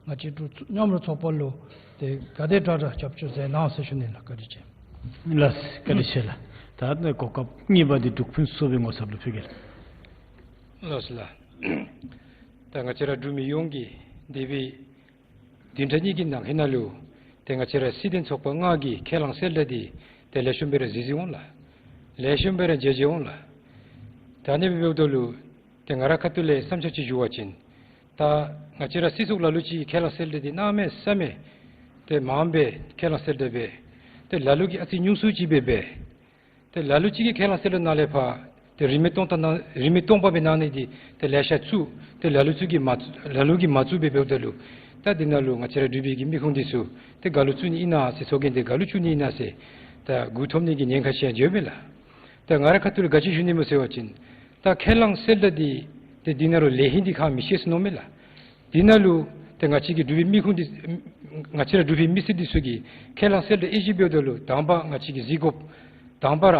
ང་བཅས་འབྲུག་མཉམ་རུབ་ཚོགས་པ་ལུ་ཏེ་ག་དེ་དྲག་དྲག་རྒྱབ་སྐྱོར་མཛད་གནང་ཟེར་ཞུ་ནི་ལགས། བཀའ་དྲིན་ཆེ། ལགས་བཀའ་དྲིན་ཆེ་ལགས། ད་གོ་སྐབས་གཉིས་པ་འདི་འབྲུག་ཕུན་སུམ་ཚོགས་པའི་ངོ་ཚབ་ལུ་ཕུལ་གེ་ལགས། ལགས་སོ་ལགས། ད་ང་བཅས་ར་འབྲུག་མི་ཡོངས་ཀྱིས་འདས་པའི་བདུན་ཕྲག་གཉིས་ཀྱི་ནང་ཧེ་ནང་ལུ་ཏེ་ང་བཅས་ར་སྲིད་དོན་ཚོགས་པ་ལྔ་གི་ཁས་བླངས་གསལ་བསྒྲགས་འདི་ཏེ་ལེགས་ཤོམ་སྦེ་ར་གཟིགས་གཟིགསཔ་འོང་ལགས། ལེགས་ཤོམ་སྦེ་ར་མཇལ་མཇལཝ་འོང་ལགས། ད་ཨ་ནི་སྦེ་འབདཝ་ད་ལུ་ཏེ་ང་ར་ཁ་ཐུག་ལས་བསམ་འཆར་ཅིག་ཞུ་བ་ཅིན་ད་ང་བཅས་ར་སྲིད་ཚོགས་ལ་ལུ་ཅིག་ཁས་བླངས་གསལ་བསྒྲགས་འདི་གནམ་མེད་ས་མེད་ཏེ་མངམ་སྦེ་ཁས་བླངས་གསལ་བསྒྲགས་འབད། ཏེ་ལ་ལུ་གིས་ཨ་ཙི་ཉུང་སུ་ཅིག་སྦེ་འབད། ཏེ་ལ་ལུ་ཅིག་གིས་ཁས་བླངས་གསལ་བསྒྲགས་ནང་ལས་ཕར་ཏེ་རིན་མེད་སྟོང་ད་ནང་རིན་མེད་སྟོང་པ་སྦེ་གནང་ནི་འདི་ཏེ་ལེ་ཤ་བཙུགས། ཏེ་ལ་ལུ་ཚུ་གིས་མ་ལ་ལུ་གིས་མ་བཙུགས་པར་འབདཝ་ད་ལུ་ད་འདི་ནང་ལུ་ང་བཅས་ར་འབྲུག་པའི་གི་མི་ཁུངས་འདི་ཚུ་ཏེ་ག་ལུ་བཙུགས་ནི་ཨིན་ན་ཟེར་ཚོགས་རྒྱན་འདི་ག་ལུ་བཙུགས་ནི་ཨིན་ན་ཟེར་ད་མགུ་འཐོམ་ནི་གི་ཉེན་ཁ་ཅིག་ཡང་ཡོད་མས་ལགས། ད་ང་ར་ཁ་ཐུག་ལས་ག་ཅི་ཞུ་ནི་སྨོ་ཟེར་བ་ཅིན་ད་ཁས་བླངས་གསལ་བསྒྲགས་འདི་ཏེ་འདི་ནང་ལུ་ལེགས་ཤོམ་འདི་ཁག་མི་ཤེས་ཟེར་མནོཝ་མས་ལགས། འདི་ནང་ལུ་ཏེ་ང་བཅས་ཀྱི་འབྲུག་པའི་མི་ཁུངས་འདི་ང་བཅས་ར་འབྲུག་པའི་མི་སེར་འདི་ཚུ་གིས་ཁས་བླངས་གསལ་བསྒྲགས་ཨེ་ཞུ་འབདཝ་ད་ལུ་དང་པ་ང་བཅས་ཀྱིས་གཟིགས་དགོཔ་དང་པ་ར་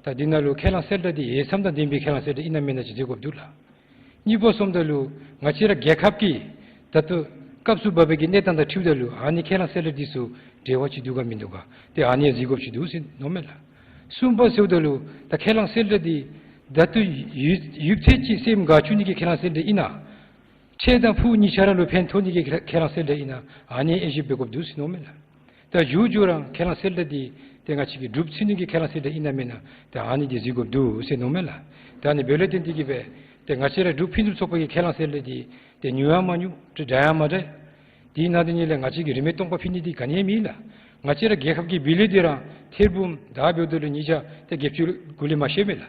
ད་འདི་ནང་ལུ་ཁས་བླངས་གསལ་བསྒྲགས་འདི་འོས་འཚམ་དང་ལྡན་པའི་ཁས་བླངས་གསལ་བསྒྲགས་ཨིན་ན་མེན་ན་ཅིག་གཟིགས་དགོཔ་འདུག་ལགས། གཉིས་པ་སོངམ་ད་ལུ་ང་བཅས་ར་རྒྱལ་ཁབ་ཀྱི་ད་ལྟོ་སྐབས་སུ་བབས་པའི་གི་གནས་སྟངས་དང་འཁྲིལཝ་ད་ལུ་ཨ་ནི་ཁས་བླངས་གསལ་བསྒྲགས་འདི་ཚུ་འབྲེལ་བ་ཅིག་འདུག་ག་མིན་འདུག་ག་ཏེ་ཨ་ནི་གཟིགས་དགོཔ་ཅིག་འདུག་ཟེར་མནོཝ་མས་ལགས། གསུམ་པ་ཟེརཝ་ད་ལུ་ད་ཁས་བླངས་གསལ་བསྒྲགས་འདི་ད་ལྟོ་ཡུད་ཡུད་ཙམ་ཅིག་སེམས་དགའ་བཅུག་ནི་གི་ཁས་བླངས་གསལ་བསྒྲགས་ཨིན་ན། འཕྲལ་དང་ཕུགས་གཉིས་ཆ་ར་ལུ་ཕན་ཐོགས་ནི་གི་ཁས་བླངས་གསལ་བསྒྲགས་ཨིན་ན་ཨ་ནི་ཨེ་ཞུ་འབད་དགོཔ་འདུག་ཟེར་མནོཝ་མས་ལགས། ད་མཇུག་མཇུག་ར་ཁས་བླངས་གསལ་བསྒྲགས་འདི་ཏེ་ང་བཅས་ཀྱིས་གྲུབ་ཚུགས་ནི་གི་ཁས་བླངས་གསལ་བསྒྲགས་ཨིན་ན་མེན་ན་ཏེ་ཨ་ནི་འདི་གཟིགས་དགོཔ་འདུག་ཟེར་མནོཝ་མས་ལགས། ད་ཨ་ནི་འབདཝ་ལས་བརྟེན་ཏེ་གིས་སྦེ་ཏེ་ང་བཅས་ར་འབྲུག་ཕུན་སུམ་ཚོགས་པ་གི་ཁས་བླངས་གསལ་བསྒྲགས་འདི་ཏེ་ཉུང་ཡང་མ་ཉུང་དྲག་ཡང་མ་དྲག། དེ་ནང་དེ་ཉིད་ལས་ང་བཅས་ཀྱིས་རིན་མེད་སྟོང་པ་ཕུལ་ནི་འདི་ག་ནི་ཡང་མེད་ལགས། ང་བཅས་ར་རྒྱལ་ཁབ་ཀྱི་བི་ལི་འདི་ར་ཐེར་འབུམ་ད་འབདཝ་ད་ལུ་ཉིས་བརྒྱ་ཏེ་བརྒྱད་ཅུ་གུ་ལས་མ་ཤོརཝ་མས་ལགས།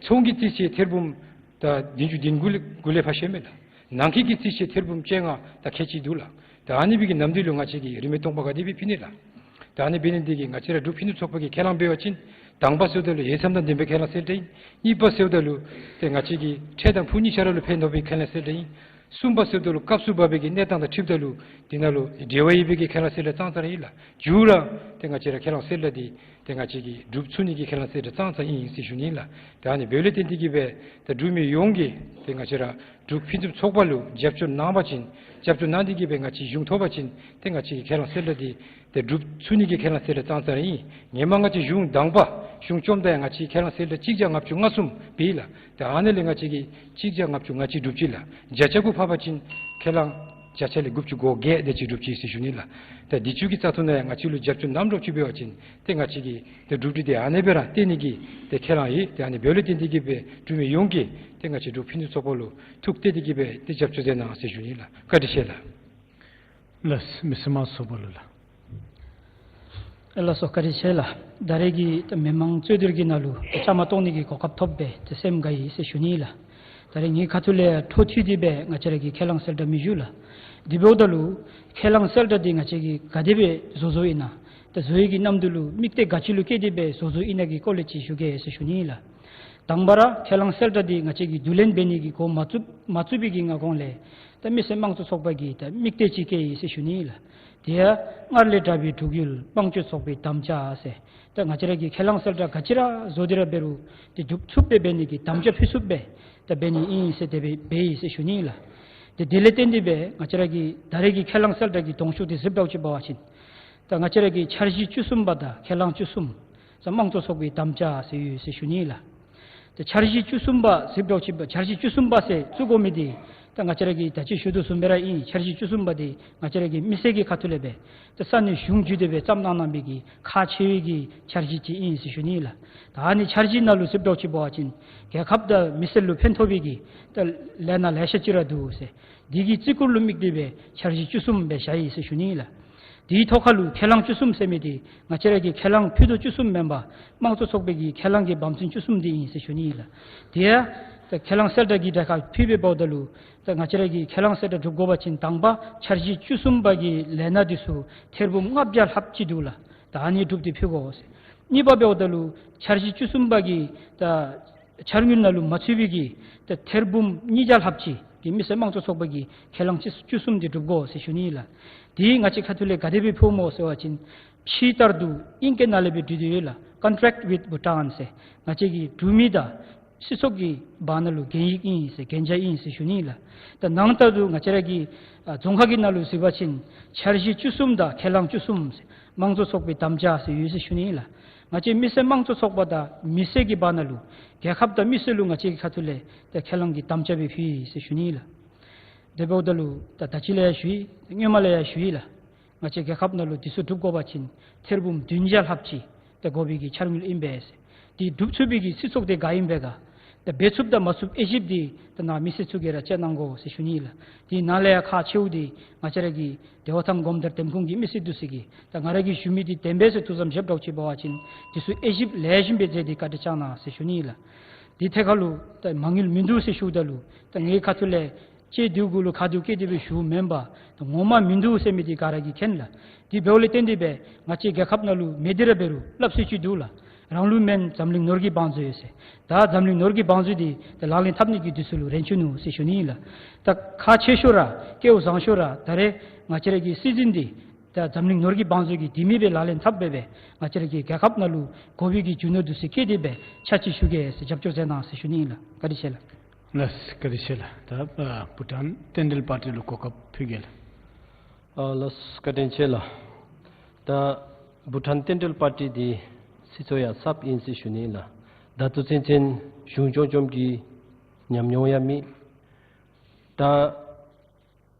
ཚོང་གི་རྩིས་ཆད་ཐེར་འབུམ་ད་བདུན་ཅུ་བདུན་གུ་ལས་གུ་ལས་ཕར་ཤོརཝ་མས་ལགས། ནང་འཁོད་ཀྱི་རྩིས་ཆད་ཐེར་འབུམ་བཅོ་ལྔ་ད་ཁལ་གཅིག་འདུག་ལགས། ད་ཨ་ནི་སྦེ་གི་ནམ་དུས་ལུ་ང་བཅས་ཀྱིས་རིན་མེད་སྟོང་པ་ག་དེ་སྦེ་ཕུལ་ནི་ལགས། ད་ཨ་ནི་འབད་ནི་འདི་གིས་ང་བཅས་ར་འབྲུག་ཕུན་སུམ་ཚོགས་པ་གིས་ཁས་བླངས་འབད་བ་ཅིན་དང་པ་ཟེརཝ་ད་ལུ་འོས་འཚམ་དང་ལྡན་པའི་ཁས་བླངས་གསལ་བསྒྲགས་ཨིན། གཉིས་པ་ཟེརཝ་ད་ལུ་ཏེ་ང་བཅས་ཀྱི་འཕྲལ་དང་ཕུགས་གཉིས་ཆ་ར་ལུ་ཕན་ཐོགས་པའི་ཁས་བླངས་གསལ་བསྒྲགས་ཨིན། གསུམ་པ་ཟེརཝ་ད་ལུ་སྐབས་སུ་བབས་པའི་གི་གནས་སྟངས་དང་འཁྲིལཝ་ད་ལུ་འདི་ནང་ལུ་འབྲེལ་བ་ཡོད་པའི་གི་ཁས་བླངས་གསལ་བསྒྲགས་ཙང་ཙང་ར་ཨིན་ལགས། མཇུག་ར་ཏེ་ང་བཅས་ར་ཁས་བླངས་གསལ་བསྒྲགས་འདི་ཏེ་ང་བཅས་ཀྱིས་གྲུབ་ཚུགས་ནི་གི་ཁས་བླངས་གསལ་བསྒྲགས་ཙང་ཙང་ཨིན་ཟེར་ཞུ་ནི་ལགས། ད་ཨ་ནི་འབདཝ་ལས་བརྟེན་ཏེ་གིས་སྦེ་ད་འབྲུག་མི་ཡོངས་ཀྱིས་ཏེ་ང་བཅས་ར་འབྲུག་ཕུན་སུམ་ཚོགས་པ་ལུ་རྒྱབ་སྐྱོར་གནང་བ་ཅིན་རྒྱབ་སྐྱོར་གནང་སྟེ་གིས་སྦེ་ང་བཅས་གཞུང་ཐོབ་པ་ཅིན་ཏེ་ང་བཅས་ཀྱི་ཁས་བླངས་གསལ་བསྒྲགས་འདི་ཏེ་གྲུབ་ཚུགས་ནི་གི་ཁས་བླངས་གསལ་བསྒྲགས་ཙང་ཙང་ར་ཨིན། ཧེ་མ་ང་བཅས་གཞུང་དང་པ་གཞུང་བཅོམ་ད་ཡང་ང་བཅས་ཁས་བླངས་གསལ་བསྒྲགས་གཅིག་བརྒྱ་ལྔ་བཅུ་ང་གསུམ་འབད་ཡི་ལགས། ད་ཨ་ནི་ལས་ང་བཅས་ཀྱིས་གཅིག་བརྒྱ་ལྔ་བཅུ་ང་གཅིག་གྲུབ་ཅི་ལགས། བརྒྱ་ཆ་གུ་ཕབ་པ་ཅིན་ཁས་བླངས་བརྒྱ་ཆ་ལས་དགུ་བཅུ་གོ་བརྒྱད་དེ་ཅིག་གྲུབ་ཅི་ཟེར་ཞུ་ནི་ལགས། ད་འདི་ཚུ་གི་རྩ་ཐོག་ནང་ཡང་ང་བཅས་ལུ་རྒྱབ་སྐྱོར་གནངམ་འདྲཝ་ཅིག་འབད་བ་ཅིན་ཏེ་ང་བཅས་ཀྱི་ཏེ་གྲུབ་འབྲས་འདི་ཨ་ནེ་སྦེ་ར་སྟོན་ནི་གི་ཏེ་ཁས་བླངས་ཡོད། ཏེ་ཨ་ནི་འབདཝ་ལས་བརྟེན་ཏེ་གིས་སྦེ་འབྲུག་མི་ཡོངས་ཀྱིས་ཏེ་ང་བཅས་འབྲུག་ཕུན་སུམ་ཚོགས་པ་ལུ་ཐུགས་གཏད་དེ་གིས་སྦེ་ཏེ་རྒྱབ་སྐྱོར་མཛད་གནང་ཟེར་ཞུ་ནི་ལགས། བཀའ་དྲིན་ཆེ་ལགས། ལགས་མི་སེར་དམངས་གཙོ་ཚོགས་པ་ལུ་ལགས། ལགས་སོ་བཀའ་དྲིན་ཆེ་ལགས། ད་རེས་ཀྱི་ད་མི་མང་རྩོད་བསྡུར་གྱི་ནང་ལུ་ད་བཅའ་མར་གཏོགས་ནི་གི་གོ་སྐབས་ཐོབ་སྦེ་ད་སེམས་དགའ་ཡི་ཟེར་ཞུ་ནི་ལགས། ད་རེས་ངེའི་ཁ་ཐུག་ལས་འཕྲོ་མཐུད་དེ་སྦེ་ང་བཅས་ར་གི་ཁས་བླངས་གསལ་བསྒྲགས་མི་ཞུ་ལགས། དེ་འབདཝ་ད་ལུ་ཁས་བླངས་གསལ་བསྒྲགས་འདི་ང་བཅས་ཀྱིས་ག་དེ་སྦེ་བཟོ་བཟོཝ་ཨིན་ན། ད་བཟོ་བའི་གི་གནམ་དུས་ལུ་དམིགས་གཏད་ག་ཅི་ལུ་བསྐྱེད་དེ་སྦེ་བཟོ་བཟོཝ་ཨིན་ན་གི་སྐོར་ལས་ཅིག་ཞུ་གེ་ཟེར་ཞུ་ནི་ལགས། དང་པ་ར་ཁས་བླངས་གསལ་བསྒྲགས་འདི་ང་བཅས་ཀྱིས་བསྡུ་ལེན་འབད་ནི་གི་འགོ་མ་བཙུགས་མ་བཙུགས་པའི་གི་སྔ་གོང་ལས་ད་མི་སེར་དམངས་གཙོ་ཚོགས་པ་གིས་ད་དམིགས་གཏད་ཅིག་བསྐྱེད་ཡི་ཟེར་ཞུ་ནི་ལགས། དེ་ཡང་སྔར་ལས་དྲག་པའི་འབྲུག་ཡུལ་དམངས་གཙོའི་ཚོགས་པའི་དམ་བཅའ་ཟེར། ད་ང་བཅས་ར་གི་ཁས་བླངས་གསལ་བསྒྲགས་ག་ཅི་ར་བཟོ་སྟེ་ར་འབད་རུང་ཏེ་འགྲུབ་ཚུགསཔ་སྦེ་འབད་ནི་གི་དམ་བཅའ་ཕུན་སུམ་སྦེ་ད་འབད་ནི་ཨིན་ཟེར་དེ་སྦེ་འབད་ཡི་ཟེར་ཞུ་ནི་ལགས། ཏེ་དེ་ལས་བརྟེན་ཏེ་སྦེ་ང་བཅས་ར་གི་ད་རེས་ཀྱི་ཁས་བླངས་གསལ་བསྒྲགས་ཀྱི་གདོང་ཤུགས་འདི་གཟིགསཔ་འདྲཝ་ཅིག་འབད་བ་ཅིན་ད་ང་བཅས་ར་གི་འཆར་གཞི་བཅུ་གསུམ་པ་དང་ཁས་བླངས་བཅུ་གསུམ་ཟེར་དམངས་གཙོ་ཚོགས་པའི་དམ་བཅའ་ཟེར་ཡོད་ཟེར་ཞུ་ནི་ལགས། ཏེ་འཆར་གཞི་བཅུ་གསུམ་པ་གཟིགསཔ་འདྲཝ་ཅིག་འབད་འཆར་གཞི་བཅུ་གསུམ་པ་ཟེར་བཙུགས་དགོ་མི་འདི་ད་ང་བཅས་ར་གིས་ད་ཅི་ཞུ་དོ་བཟུམ་སྦེ་ར་ཨིན། འཆར་གཞི་བཅུ་གསུམ་པ་འདི་ང་བཅས་ར་གི་མི་སེར་གྱི་ཁ་ཐུག་ལས་སྦེ་ད་ས་གནས་གཞུང་བརྒྱུད་དེ་སྦེ་བརྩམས་གནང་གནང་བའི་གི་ཁག་ཆེ་བའི་གི་འཆར་གཞི་ཅིག་ཨིན་ཟེར་ཞུ་ནི་ལགས། ད་ཨ་ནི་འཆར་གཞི་ནང་ལུ་གཟིགསཔ་འདྲཝ་ཅིག་འབད་བ་ཅིན་རྒྱལ་ཁབ་དང་མི་སེར་ལུ་ཕན་ཐོགས་པའི་གི་ད་ལས་སྣ་ལེ་ཤ་ཅིག་ར་འདུག་ཟེར། འདི་གི་བརྩི་བཀུར་ལུ་དམིགས་ཏེ་སྦེ་འཆར་གཞི་བཅུ་གསུམ་སྦེ་བཞག་ཡི་ཟེར་ཞུ་ནི་ལགས། དེའི་ཐོག་ཁར་ལུ་ཁས་བླངས་བཅུ་གསུམ་ཟེར་མི་འདི་ང་བཅས་ར་གི་ཁས་བླངས་ཕུད་རྡོག་བཅུ་གསུམ་མེན་པར་དམངས་གཙོ་ཚོགས་པའི་གི་ཁས་བླངས་ཀྱི་བབ་མཚུངས་བཅུ་གསུམ་འདི་ཨིན་ཟེར་ཞུ་ནི་ལགས། དེ་ཡང་ད་ཁས་བླངས་གསལ་བསྒྲགས་ཀྱི་གྲལ་ཁར་ཕུལ་སྦེ་འབདཝ་ད་ལུ་ད་ང་བཅས་ར་གི་ཁས་བླངས་གསལ་བསྒྲགས་གྲུབ་དགོ་པ་ཅིན་དང་པ་འཆར་གཞི་བཅུ་གསུམ་པ་གི་ལས་སྣ་འདི་ཚུ་ཐེར་འབུམ་ལྔ་བརྒྱ་ལྷགཔ་ཅིག་འདུག་ལགས། ད་ཨ་ནི་གྲུབ་སྟེ་ཕུལ་དགོ་ཟེར། གཉིས་པ་འབདཝ་ད་ལུ་འཆར་གཞི་བཅུ་གསུམ་པ་གི་ད་འཆར་དངུལ་ནང་ལུ་མ་ཚུད་པའི་གི་ད་ཐེར་འབུམ་ཉིས་བརྒྱ་ལྷགཔ་ཅིག་ གི་མི་སེར་དམངས་གཙོ་ཚོགས་པ་གི་ཁས་བླངས་བཅུ་བཅུ་གསུམ་འདི་སྒྲུབ་དགོ་ཟེར་ཞུ་ནི་ལགས། དེ་ང་བཅས་ཁ་ཐུག་ལས་ག་དེ་སྦེ་ཕུལཝ་སྨོ་ཟེར་བ་ཅིན་ཕྱི་ལྟར་དུ་ཨིང་སྐད་ནང་ལས་སྦེ་བྲིས་ཏེ་ཡོད་ལགས། Contract with Bhutan ཟེར། ང་བཅས་ཀྱི་འབྲུག་མི་དང་སྤྱི་ཚོགས་ཀྱི་བར་ན་ལུ་གན་ཡིག་ཨིན་ཟེར་གན་རྒྱ་ཨིན་ཟེར་ཞུ་ནི་ལགས། ད་ནང་ལྟར་དུ་ང་བཅས་ར་གི་ཨ་རྫོང་ཁག་གི་ནང་ལུ་གཟིགས་པ་ཅིན་འཆར་གཞི་བཅུ་གསུམ་དང་ཁས་བླངས་བཅུ་གསུམ་ཟེར་དམངས་གཙོ་ཚོགས་པའི་དམ་བཅའ་ཟེར་ཡོད་ཟེར་ཞུ་ནི་ལགས། ང་བཅས་མི་སེར་དམངས་གཙོ་ཚོགས་པ་དང་མི་སེར་གྱི་བར་ན་ལུ་རྒྱལ་ཁབ་དང་མི་སེར་ལུ་ང་བཅས་ཀྱི་ཁ་ཐུག་ལས་ཏེ་ཁས་བླངས་ཀྱི་དམ་བཅའ་སྦེ་ཕུལ་ཡི་ཟེར་ཞུ་ནི་ལགས། དེ་འབདཝ་ད་ལུ་ད་ད་ཅི་ལས་ཡང་ཞུ་ཡི། སྔོན་མ་ལས་ཡང་ཞུ་ཡི་ལགས། ང་བཅས་རྒྱལ་ཁབ་ནང་ལུ་དེ་ཚུ་སྒྲུབ་དགོ་པ་ཅིན་ཐེར་འབུམ་བདུན་བརྒྱ་ལྷགཔ་ཅིག་ཏེ་དགོ་པའི་གི་འཆར་དངུལ་ཨིན་པས་ཟེར། དེ་སྒྲུབ་ཚུགས་པའི་གི་སྤྱི་ཚོགས་དེ་ག་ཨིན་པས་ག། ཏེ་འབད་ཚུགསཔ་དང་མ་ཚུགསཔ་དབྱེ་ཞིབ་དེ་ད་ནཱ་མི་སེར་ཚུ་གིས་ར་དཔྱད་གནང་དགོ་ཟེར་ཞུ་ནི་ལགས། དེ་ནང་ལས་ཡང་ཁག་ཆེཝ་དེ་ང་བཅས་ར་གི་བདེ་བ་ཐང་སྒོམ་དར་འདེམས་ཁོངས་ཀྱི་མི་སེར་འདི་ཚུ་གིས་ད་ང་ར་གིས་ཞུ་མི་དེ་བདེན་པས་ཟེར་ཐུགས་བསམ་བཞེསཔ་འདྲཝ་ཅིག་འབད་བ་ཅིན་དེ་ཚུ་དབྱེ་ཞིབ་ལེགས་ཤོམ་སྦེ་མཛད་དེ་བཀའ་དྲིན་བསྐྱང་གནང་ཟེར་ཞུ་ནི་ལགས། དེ་ཐད་ཁར་ལུ་ད་མ་དངུལ་མིན་འདུག་ཟེར་ཞུཝ་ད་ལུ་ད་ངེའི་ཁ་ཐུག་ལས་ཅིག་འདི་གུ་ལུ་ཁ་ཐུག་བཀལ་ཏེ་སྦེ་ཞུཝ་མེན་པར་ད་ངོ་མ་མིན་འདུག་ཟེར་མི་འདི་ག་ར་གིས་མཁྱེན་ལགས། དེ་འབདཝ་ལས་བརྟེན་ཏེ་སྦེ་ང་བཅས་རྒྱལ་ཁབ་ནང་ལུ་མེད་དེ་ར་འབད་རུང་སླབ་སྲོལ་ཅིག་འདུག་ལགས། རང་ལུགས་མེན་འཛམ་གླིང་ནོར་གྱི་བང་མཛོད་ཟེར། ད་འཛམ་གླིང་ནོར་གྱི་བང་མཛོད་འདི་ད་ལག་ལེན་འཐབ་ནི་གི་དུས་ཚོད་ལུ་རན་བཅུག་ནུག་ཟེར་ཞུ་ནི་ཨིན་ལགས། ད་ཁག་ཆེ་ཤོས་ར་སྐལཝ་བཟང་ཤོས་ར་ད་རེས་ང་བཅས་ར་གི་སྲིད་འཛིན་འདི་ད་འཛམ་གླིང་ནོར་གྱི་བང་མཛོད་ཀྱི་དེ་མི་སྦེ་ལག་ལེན་འཐབ་སྦེ་སྦེ་ང་བཅས་ར་གི་རྒྱལ་ཁབ་ནང་ལུ་དགོ་པའི་གི་རྒྱུ་ནོར་འདི་ཚུ་བསྐྱལ་ཏེ་སྦེ་ཕྱག་ཕྱིད་ཞུ་གེ་ཟེར་རྒྱབ་སྐྱོར་མཛད་གནང་ཟེར་ཞུ་ནི་ཨིན་ལགས། བཀའ་དྲིན་ཆེ་ལགས། ལགས་བཀའ་དྲིན་ཆེ་ལགས། ད་ཨ་བྷུ་ཊཱན་ཏན་ཏྲལ་པར་ཊི་ལུ་གོ་སྐབས་ཕུལ་གེ་ལགས། ཨ་ལགས་བཀའ་དྲིན་ཆེ་ལགས། ད་བྷུ་ཊཱན་ཏན་ཏྲལ་པར་ཊི་འདི་སྲིད་ཚོགས་ཡང་གསརཔ་ཨིན་ཟེར་ཞུ་ནི་ཨིན་ལགས། ད་ལྟོ་ཚུན་ཚོད་གཞུང་སྐྱོང་སྐྱོངམ་གི་ཉམས་མྱོང་ཡང་མེད། ད་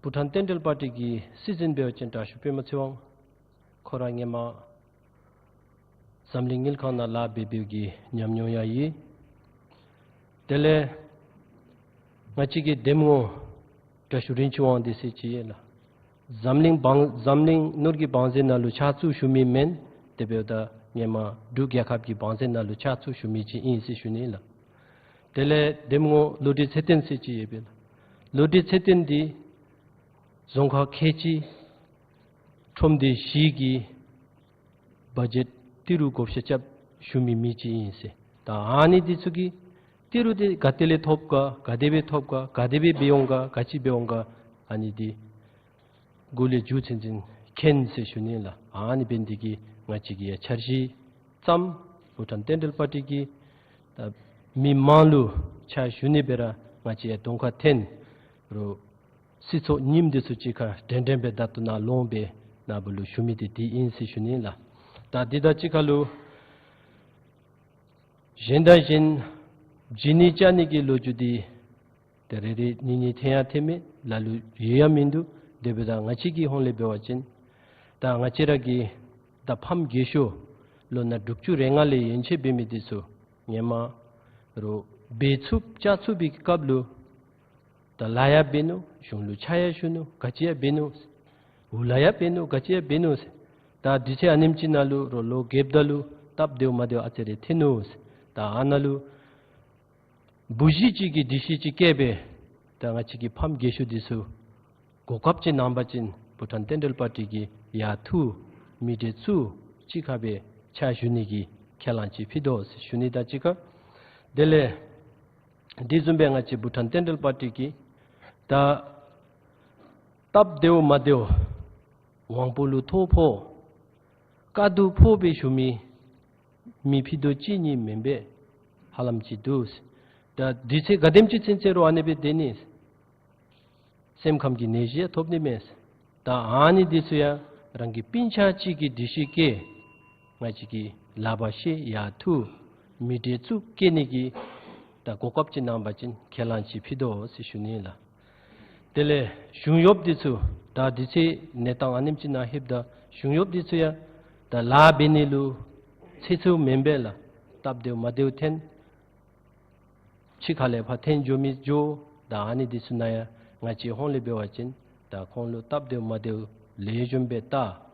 བྷུ་ཊཱན་ཏན་ཏྲལ་པར་ཊི་གི་སྲིད་འཛིན་འབད་བ་ཅིན་དྲག་ཤོས་པདྨ་ཚེ་དབང་ཁོ་ར་སྔོན་མ་འཛམ་གླིང་དངུལ་ཁང་ནང་ལཱ་འབད་འབདཝ་གི་ཉམས་མྱོང་ཡང་ཡོད། དེ་ལས་ང་བཅས་ཀྱི་འདེམས་ངོ་དྲག་ཤོས་རིན་ཆེན་དབང་འདུས་ཟེར་ཅིག་ཡོད་ལགས། འཛམ་གླིང་བང་འཛམ་གླིང་ནོར་གྱི་བང་མཛོད་ནང་ལུ་ཕྱག་ཚུགས་ཞུ་མི་མེན། དེ་འབདཝ་ད་སྔོན་མ་འབྲུག་རྒྱལ་ཁབ་ཀྱི་བང་མཛོད་ནང་ལུ་ཕྱག་ཚུགས་ཞུ་མི་ཅིག་ཨིན་ཟེར་ཞུ་ནི་ཨིན་ལགས། དེ་ལས་འདེམས་ངོ་བློ་གྲོས་ཚེ་བརྟན་ཟེར་ཅིག་ཡོད་པས་ལགས། བློ་གྲོས་ཚེ་བརྟན་འདི་རྫོང་ཁག་ཁལ་གཅིག་ཁྲོམ་སྡེ་བཞི་གི་བ་ཇེཊ་ཏི་རུ་བགོ་བཤའ་རྐྱབ་ཞུ་མི་མི་ཅིག་ཨིན་ཟེར། ད་ཨ་ནི་འདི་ཚུ་གིས་ཏི་རུ་འདི་ག་ཏེ་ལས་ཐོབ་ག་ག་དེ་སྦེ་ཐོབ་ག་ག་དེ་སྦེ་འབད་འོང་ག་ག་ཅི་འབད་འོང་ག་ཨ་ནི་འདི་གུ་ལས་མཇུག་ཚུན་ཚོད་མཁྱེན་ཟེར་ཞུ་ནི་ལགས། ཨ་ནི་འབད་ནི་འདི་གིས་ང་བཅས་ཀྱིས་ཡང་འཆར་གཞི་བརྩམས། བྷུ་ཊཱན་ཏན་ཏྲལ་པར་ཊི་གི་ད་མི་མང་ལུ་ཕྱག་ཞུ་ནི་སྦེ་ར་ང་བཅས་ཡང་གདོང་ཁར་འཐོན། རོགས་སྲིད་ཚོགས་རྙིངམ་འདི་ཚུ་གཅིག་ཁར་འདྲེན་འདྲེན་སྦེ་ད་ལྟོ་ནཱ་ལོང་སྦེ་ནཱ་བུ་ལུ་ཞུ་མི་འདི་འདི་ཨིན་ཟེར་ཞུ་ནི་ལགས། ད་འདི་དང་གཅིག་ཁར་ལུ་གཞན་དང་གཞན་བྱིན་ནི་བཅའ་ནི་གི་ལོ་རྒྱུས་འདི་ཏེ་རེ་རེ་གཉིས་གཉིས་འཐོན་ཡང་འཐོན་མི་ལ་ལུ་ཡོད་ཡང་མིན་འདུག། དེ་འབདཝ་ད་ང་བཅས་ཀྱི་ཧོང་ལས་འབད་བ་ཅིན་ད་ང་བཅས་ར་གི་ད་ཕམ་རྒས་ཤོས་ལོ་ན་དྲུག་ཅུ་རེ་ལྔ་ལས་ཡན་ཆད་འབད་མི་འདི་ཚུ་སྔོན་མ་རོགས་འབད་ཚུགསཔ་བཅའ་ཚུགས་པའི་སྐབས་ལུ་ད་ལཱ་ཡང་འབད་ནུག། གཞུང་ལུ་ཕྱག་ཡང་ཞུ་ནུག། ག་ཅི་ཡང་འབད་ནུག། འུ་ལག་ཡང་འབད་ནུག། ག་ཅི་ཡང་འབད་ནུག་ཟེར། ད་དུས་ཚོད་ཨ་ནེམ་ཅིག་ནང་ལུ་རོགས་ལོ་རྒསཔ་ད་ལུ་སྟབས་བདེཝ་མ་བདེཝ་ཨ་ཙི་རེ་འཐོན་ནུག་ཟེར། ད་ཨ་ནཱ་ལུ་བུ་གཞི་ཅིག་གི་སྒྲིག་གཞི་ཅིག་བཀལ་སྦེ་ད་ང་བཅས་ཀྱི་ཕམ་རྒས་ཤོས་འདི་ཚུ་གོ་སྐབས་ཅིག་གནང་པ་ཅིན་བྷུ་ཊཱན་ཏན་ཏྲལ་པར་ཊི་གིས་ཡར་འཐུ་མི་གྲལ་བཙུགས་གཅིག་ཁར་སྦེ་ཕྱག་ཞུ་ནི་གི་ཁས་བླངས་ཅིག་ཕུལ་དོ་ཟེར་ཞུ་ནི་དང་གཅིག་ཁར། དེ་ལས་དེ་བཟུམ་སྦེ་ང་བཅས་བྷུ་ཊཱན་ཏན་ཏྲལ་པར་ཊི་གིས་ད་སྟབས་བདེཝ་མ་བདེཝ་དབང་པོ་ལུ་ཐོ་ཕོག་དཀའ་སྡུག་ཕོག་སྦེ་ཞུ་མི་མི་ཕུད་རྡོག་གཅིག་གཉིས་མེན་པས། ཧ་ལམ་ཅིག་འདུག། ད་དུས་ཚོད་ག་དེམ་ཅིག་ཚུན་ཚོད་རོགས་ཨ་ནི་སྦེ་སྡོད་ནི། སེམས་ཁམས་ཀྱི་ནད་གཞི་ཡང་ཐོབ་ནི་མས། ད་ཨ་ནི་འདི་ཚུ་ཡང་རང་གི་སྤུན་ཆ་གཅིག་གི་སྒྲིག་གཞི་བཀལ་ང་བཅས་ཀྱིས་ལག་པར་བཤེད་ཡར་འཐུ་མི་གྲལ་བཙུགས་བཀལ་ནི་གི་ད་གོ་སྐབས་ཅིག་གནང་པ་ཅིན་ཁས་བླངས་ཅིག་ཕུལ་དོ་ཟེར་ཞུ་ནི་ལགས། དེ་ལས་གཞུང་གཡོགཔ་འདི་ཚུ་ད་དུས་ཚོད་གནས་སྟངས་ཨ་ནེམ་ཅིག་ནང་ལྷོདཔ་ད་གཞུང་གཡོགཔ་འདི་ཚུ་ཡང་ད་ལཱ་འབད་ནི་ལུ་ཚེ་འཚོ་མེན་པས་ལགས། སྟབས་བདེཝ་མ་བདེཝ་འཐོན། ཕྱི་ཁ་ལས་ཕར་འཐོན་འགྱོ་མི་འགྱོ། ད་ཨ་ནི་འདི་ཚུ་ནང་ཡང་ང་བཅས་ཧོང་ལས་འབད་བ་ཅིན་ད་ཁོང་ལུ་སྟབས་བདེཝ་མ་བདེཝ་ལེགས་ཤོམ་སྦེ་བལྟ།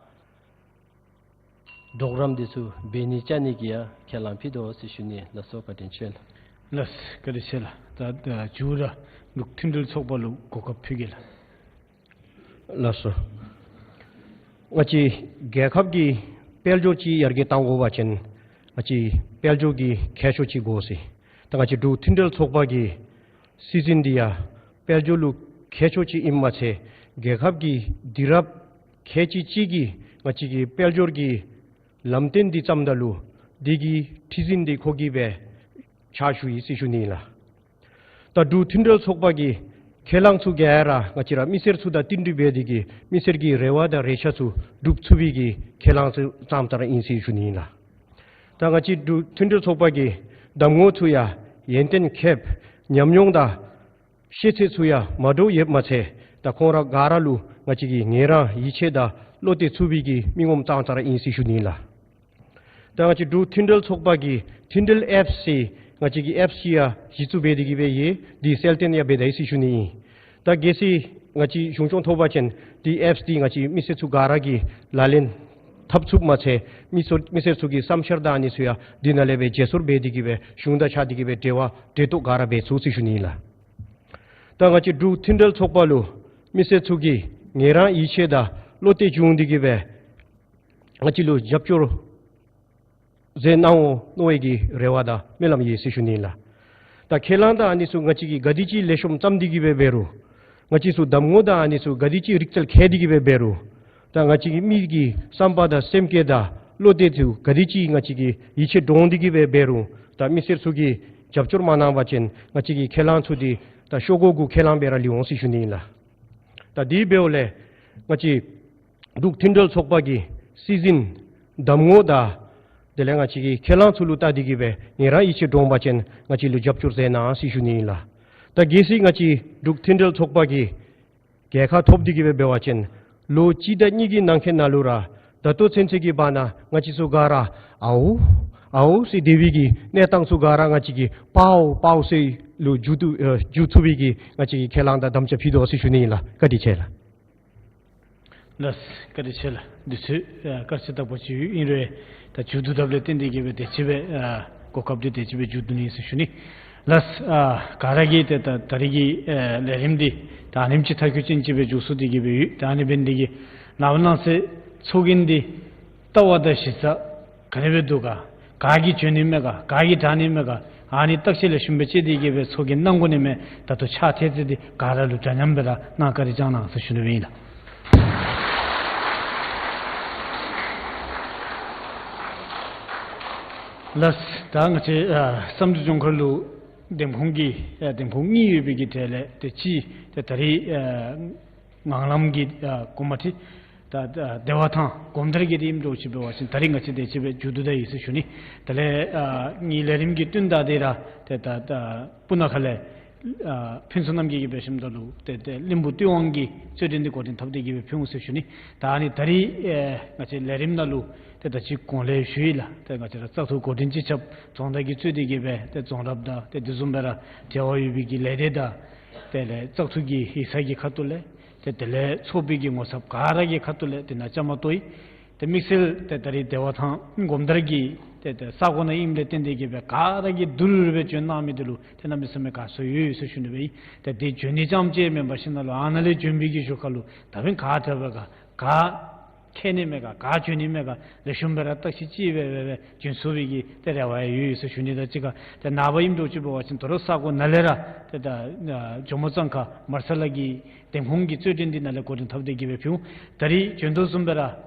གྲོགས་རམ་འདི་ཚུ་འབད་ནི་བཅའ་ནི་གི་ཡང་ཁས་བླངས་ཕུལ་དོ་ཟེར་ཞུ་ནི། ལགས་སོ། བཀའ་དྲིན་ཆེ་ལགས། ལགས་བཀའ་དྲིན་ཆེ་ལགས། ད་ད་མཇུག་ར་འབྲུག་མཐུན་སྒྲིལ་ཚོགས་པ་ལུ་གོ་སྐབས་ཕུལ་གེ་ལགས། ལགས་སོ། ང་བཅས་རྒྱལ་ཁབ་ཀྱི་དཔལ་འབྱོར་ཅིག་ཡར་རྒྱས་གཏང་དགོ་པ་ཅིན་ང་བཅས་དཔལ་འབྱོར་གྱི་མཁས་མཆོག་ཅིག་དགོ་ཟེར། ད་ང་བཅས་འབྲུག་མཐུན་སྒྲིལ་ཚོགས་པ་གི་སྲིད་འཛིན་འདི་ཡང་ དཔལ་འབྱོར་ལུ་མཁས་མཆོག་ཅིག་ཨིནམ་མ་ཚད་རྒྱལ་ཁབ་ཀྱི་དུས་རབས་ཁལ་གཅིག་གཅིག་གི་ང་བཅས་ཀྱི་དཔལ་འབྱོར་གྱི་ལམ་སྟོན་འདི་བརྩམ་ད་ལུ་དེ་གི་ཁྲི་འཛིན་འདི་ཁོ་གིས་སྦེ་ཕྱག་ཞུ་ཡི་ཟེར་ཞུ་ནི་ཨིན་ལགས། ད་འབྲུག་མཐུན་འབྲེལ་ཚོགས་པ་གི་ཁས་བླངས་ཚུ་ག་ར་ང་བཅས་ར་མི་སེར་ཚུ་དང་བསྟུན་གྲོས་འབད་དེ་གིས་མི་སེར་གྱི་རེ་བ་དང་རེ་ཆ་ཚུ་སྒྲུབ་ཚུགས་པའི་གི་ཁས་བླངས་ཚུ་བརྩམ་ད་ར་ཨིན་ཟེར་ཞུ་ནི་ཨིན་ལགས། ད་ང་བཅས་འབྲུག་མཐུན་འབྲེལ་ཚོགས་པ་གི་གདམ་ངོ་ཚུ་ཡང་ཡོན་ཏན་ཁེབས་ཉམས་མྱོང་དང་ཤེས་ཚད་ཚུ་ཡང་མ་འདྲཝ་ཡོདཔ་མ་ཚད་ད་ཁོང་ར་ག་ར་ལུ་ང་བཅས་ཀྱིས་ངལ་རངས་ཡིད་ཆེས་དང་བློ་གཏད་ཚུགས་པའི་གི་མི་ངོམ་བརྩམ་ད་ར་ཨིན་ཟེར་ཞུ་ནི་ཨིན་ལགས། ད་ང་བཅས་འབྲུག་མཐུན་འབྲེལ་ཚོགས་པ་གི་མཐུན་འབྲེལ་ཨེཔསི་ཟེར་ང་བཅས་ཀྱི་ཨེཔསི་ཅིག་ཡང་གཞི་བཙུགས་འབད་དེ་གིས་སྦེ་ཡོད། དེ་གསལ་སྟོན་ཡང་འབད་ད་ཡི་ཟེར་ཞུ་ནི་ཨིན། ད་གལ་སྲིད་ང་བཅས་གཞུང་སྐྱོང་ཐོབ་པ་ཅིན་དེ་ཨེཔསི་དེ་ང་བཅས་མི་སེར་ཚུ་ག་ར་གིས་ལག་ལེན་འཐབ་ཚུགསཔ་མ་ཚད་མི་སེར་མི་སེར་ཚུ་གི་བསམ་འཆར་དང་ཨ་ནི་ཚུ་ཡང་དེ་ནང་ལས་སྦེ་བརྗེ་སོར་འབད་དེ་གིས་སྦེ་གཞུང་དང་ཕྱག་དེ་གིས་སྦེ་འབྲེལ་བ་འབྲེལ་གཏོགས་ག་ར་འབད་ཚུགས་ཟེར་ཞུ་ནི་ཨིན་ལགས། ད་ང་བཅས་འབྲུག་མཐུན་འབྲེལ་ཚོགས་པ་ལུ་མི་སེར་ཚུ་གིས་ངལ་རངས་ཡིད་ཆེས་དང་བློ་གཏད་བྱུང་སྟེ་གིས་སྦེ་ང་བཅས་ལུ་རྒྱབ་སྐྱོར་མཛད་གནང་འོང་མནོ་བའི་གི་རེ་བ་དང་སྨོན་ལམ་ཡོད་ཟེར་ཞུ་ནི་ཨིན་ལགས། ད་ཁས་བླངས་དང་ཨ་ནི་ཚུ་ང་བཅས་ཀྱིས་ག་དེ་ཅིག་ལེགས་ཤོམ་བརྩམས་ཏེ་གིས་སྦེ་འབད་རུང་ང་བཅས་ཚུ་གདམ་ངོ་དང་ཨ་ནི་ཚུ་ག་དེ་ཅིག་རིག་རྩལ་མཁས་ཏེ་གིས་སྦེ་འབད་རུང་ད་ང་བཅས་ཀྱི་མི་གི་བསམ་པ་དང་སེམས་བསྐྱེད་དང་བློ་གཏད་ཚུ་ག་དེ་ཅིག་ང་བཅས་ཀྱིས་ཡིད་ཆེས་འདྲོངས་ཏེ་གིས་སྦེ་འབད་རུང་ད་མི་སེར་ཚུ་གིས་རྒྱབ་སྐྱོར་མ་གནང་པ་ཅིན་ང་བཅས་ཀྱི་ཁས་བླངས་ཚུ་འདི་ད་ཤོག་གུ་གུ་ཁས་བླངས་སྦེ་ར་ལུས་འོང་ཟེར་ཞུ་ནི་ཨིན་ལགས། ད་དེ་འབདཝ་ལས་ང་བཅས་འབྲུག་མཐུན་འབྲེལ་ཚོགས་པ་གི་སྲིད་འཛིན་གདམ་ངོ་དང་དེ་ལས་ང་བཅས་ཀྱི་ཁས་བླངས་ཚུ་ལུ་བལྟ་སྟེ་གིས་སྦེ་ངལ་རངས་ཡིད་ཆེས་འདྲོངས་པ་ཅིན་ང་བཅས་ལུ་རྒྱབ་སྐྱོར་མཛད་གནང་ཟེར་ཞུ་ནི་ཨིན་ལགས། ད་གལ་སྲིད་ང་བཅས་འབྲུག་མཐུན་འབྲེལ་ཚོགས་པ་གིས་རྒྱལ་ཁ་ཐོབ་སྟེ་གིས་སྦེ་འབད་བ་ཅིན་ལོ་གཅིག་དང་གཉིས་ཀྱི་ནང་འཁོད་ནང་ལུ་ར་ད་ལྟོ་ཚུན་ཚོད་ཀྱི་བར་ན་ང་བཅས་ཚུ་ག་ར་ཨའོ་ཨའོ་ཟེར་སྡོད་པའི་གི་གནས་སྟངས་ཚུ་ག་ར་ང་བཅས་ཀྱིས་པའོ་པའོ་ཟེར་ལུ་འགྱུར་དུ་ཨ་འགྱུར་ཚུགས་པའི་གི་ང་བཅས་ཀྱིས་ཁས་བླངས་དང་དམ་བཅའ་ཕུལ་དོ་ཟེར་ཞུ་ནི་ཨིན་ལགས། བཀའ་དྲིན་ཆེ་ལགས། ལགས་སོ། བཀའ་དྲིན་ཆེ་ལགས། དུས་ཚོད་ཨ་སྐར་ཆ་དག་པ་ཅིག་ཡོད་ཨིན་རུང་ད་མཇུག་བསྡུ་ཐབས་ལས་བརྟེན་ཏེ་གིས་སྦེ་དེ་ཅིག་སྦེ་ཨ་གོ་སྐབས་འདི་དེ་ཅིག་སྦེ་མཇུག་བསྡུ་ནི་ཟེར་ཞུ་ནི། ལགས་སོ། ཨ་ག་ར་གིས་ཏེ་ད་ད་རིས་ཀྱི་ཨ་ལས་རིམ་འདི་ད་ཨ་ནེམ་ཅིག་མཐའ་འཁྱོལ་ཅན་ཅིག་སྦེ་མཇུག་བསྡུ་སྟེ་གིས་སྦེ་ཡོད། ད་ཨ་ནི་འབད་ནི་དེ་གིས་ནངས་པ་གནངས་ཚེ་ཚོགས་རྒྱན་འདི་ལྟ་བ་དང་གཞི་རྩ་ག་དེ་སྦེ་འདུག་ག། ག་གིས་འཇོན་ནི་མས་ག། ག་གིས་དྲག་ནི་མས་ག། ཨ་ནི་བརྟག་དཔྱད་ལེགས་ཤོམ་སྦེ་དཔྱད་དེ་གིས་སྦེ་ཚོགས་རྒྱན་གནང་དགོ་ནི་མས། ད་ལྟོ་ཕྱག་འཐེན་ཚུལ་འདི་ག་ར་ལུ་འདྲ་མཉམ་སྦེ་ར་གནང་བཀའ་དྲིན་བསྐྱང་གནང་ཟེར་ཞུ་ནི་སྦེ་ཨིན་ལགས། ལགས་སོ། ད་ང་བཅས་ཨ་བསམ་གྲུབ་ལྗོངས་མཁར་ལུ་འདེམས་ཁོངས་ཀྱི་ཨ་འདེམས་ཁོངས་གཉིས་ཡོད་པའི་གི་གྲས་ལས་ཏེ་གཅིག་ཏེ་ད་རིས་ཨ་ངང་ལམ་གྱི་ཨ་གོང་མ་ཁྲི་ད་ཨ་བདེ་བ་ཐང་སྒོམ་དར་གྱི་ཨིནམ་འདྲཝ་ཅིག་འབད་བ་ཅིན་ད་རིས་ང་བཅས་དེ་ཅིག་སྦེ་མཇུག་བསྡུ་ད་ཡི་ཟེར་ཞུ་ནི། དེ་ལས་ཨ་ངེའི་ལས་རིམ་གྱི་བསྟུན་ད་འདི་ར་ཏེ་ད་ཨ་སྤུ་ན་ཁ་ལས་ཨ་ཕུན་ཚོགས་རྣམ་རྒྱལ་གྱིས་འབད་ཞིནམ་ད་ལུ་ཏེ་ཏེ་གླིང་བུ་སྟོད་ཝང་གི་རྩོད་འགྲན་འདི་འགོ་འདྲེན་འཐབ་སྟེ་གིས་སྦེ་ཕུལ་འོང་ཟེར་ཞུ་ནི། ད་ཨ་ནི་ད་རིས་ཨེ་ང་བཅས་ལས་རིམ་ནང་ལུ་ཏེ་ད་ཅི་གོང་ལས་ཞུ་ཡི་ལགས། ཏེ་ང་བཅས་ར་བཙག་འཐུ་འགོ་འདྲེན་སྤྱི་ཁྱབ་རྫོང་བདག་གིས་གཙོས་ཏེ་གིས་སྦེ་ཏེ་རྫོང་རབ་དང་ཏེ་དེ་བཟུམ་སྦེ་ར་འབྲེལ་བ་ཡོད་པའི་གི་ལས་སྡེ་དང་དེ་ལས་བཙག་འཐུ་གི་ཡིག་ཚང་གི་ཁ་ཐུག་ལས་ཏེ་དེ་ལས་ཚོགས་པའི་གི་ངོ་ཚབ་ག་ར་གི་ཁ་ཐུག་ལས་དེ་ནང་བཅའ་མར་གཏོགས་ཡི། ཏེ་དམིགས་བསལ་ཏེ་ད་རིས་བདེ་བ་ཐང་སྒོམ་དར་གྱི་ཏེ་ཏེ་ས་གོ་ནང་ཨིནམ་ལས་བརྟེན་ཏེ་གིས་སྦེ་ག་ར་གིས་བསྡུར་སྦེ་བྱོན་གནང་མི་འདི་ལུ་ཏེ་གནམ་མེད་ས་མེད་དགའ་ཚོར་ཡོད་ཡོད་ཟེར་ཞུ་ནི་སྦེ་ཨིན། ཏེ་དེ་བྱོན་ནི་རྐྱངམ་ཅིག་མེན་པར་ཞིནམ་ལས་ཨ་ནཱ་ལས་བྱོན་པའི་གི་ཞོར་ཁ་ལུ་ད་འབདན་ག་དྲག་པས་ག་ག་མཁས་ནི་མས་ག་ག་འཇོན་ནི་མས་ག་ལེགས་ཤོམ་སྦེ་ར་བརྟག་ཞིབ་ཅིག་སྦེ་སྦེ་སྦེ་བྱོན་ཚུགས་པའི་གི་ཏེ་རེ་བ་ཡོད་ཡོད་ཟེར་ཞུ་ནི། ད་ཅི་ག་ཏེ་ནངས་པ་ཨིནམ་འདྲཝ་ཅིག་འབད་བ་ཅིན་དོ་རུང་ས་གོ་ནང་ལས་ར་ཏེ་ད་ཇོ་མོ་གཙང་ཁ་མར་ས་ལ་གི་འདེམས་ཁོངས་ཀྱི་རྩོད་འགྲན་འདི་ནཱ་ལས་འགོ་འདྲེན་འཐབ་སྟེ་གིས་སྦེ་ཕུལ་འོང་། ད་རིས་བྱོན་དོ་བཟུམ་སྦེ་ར་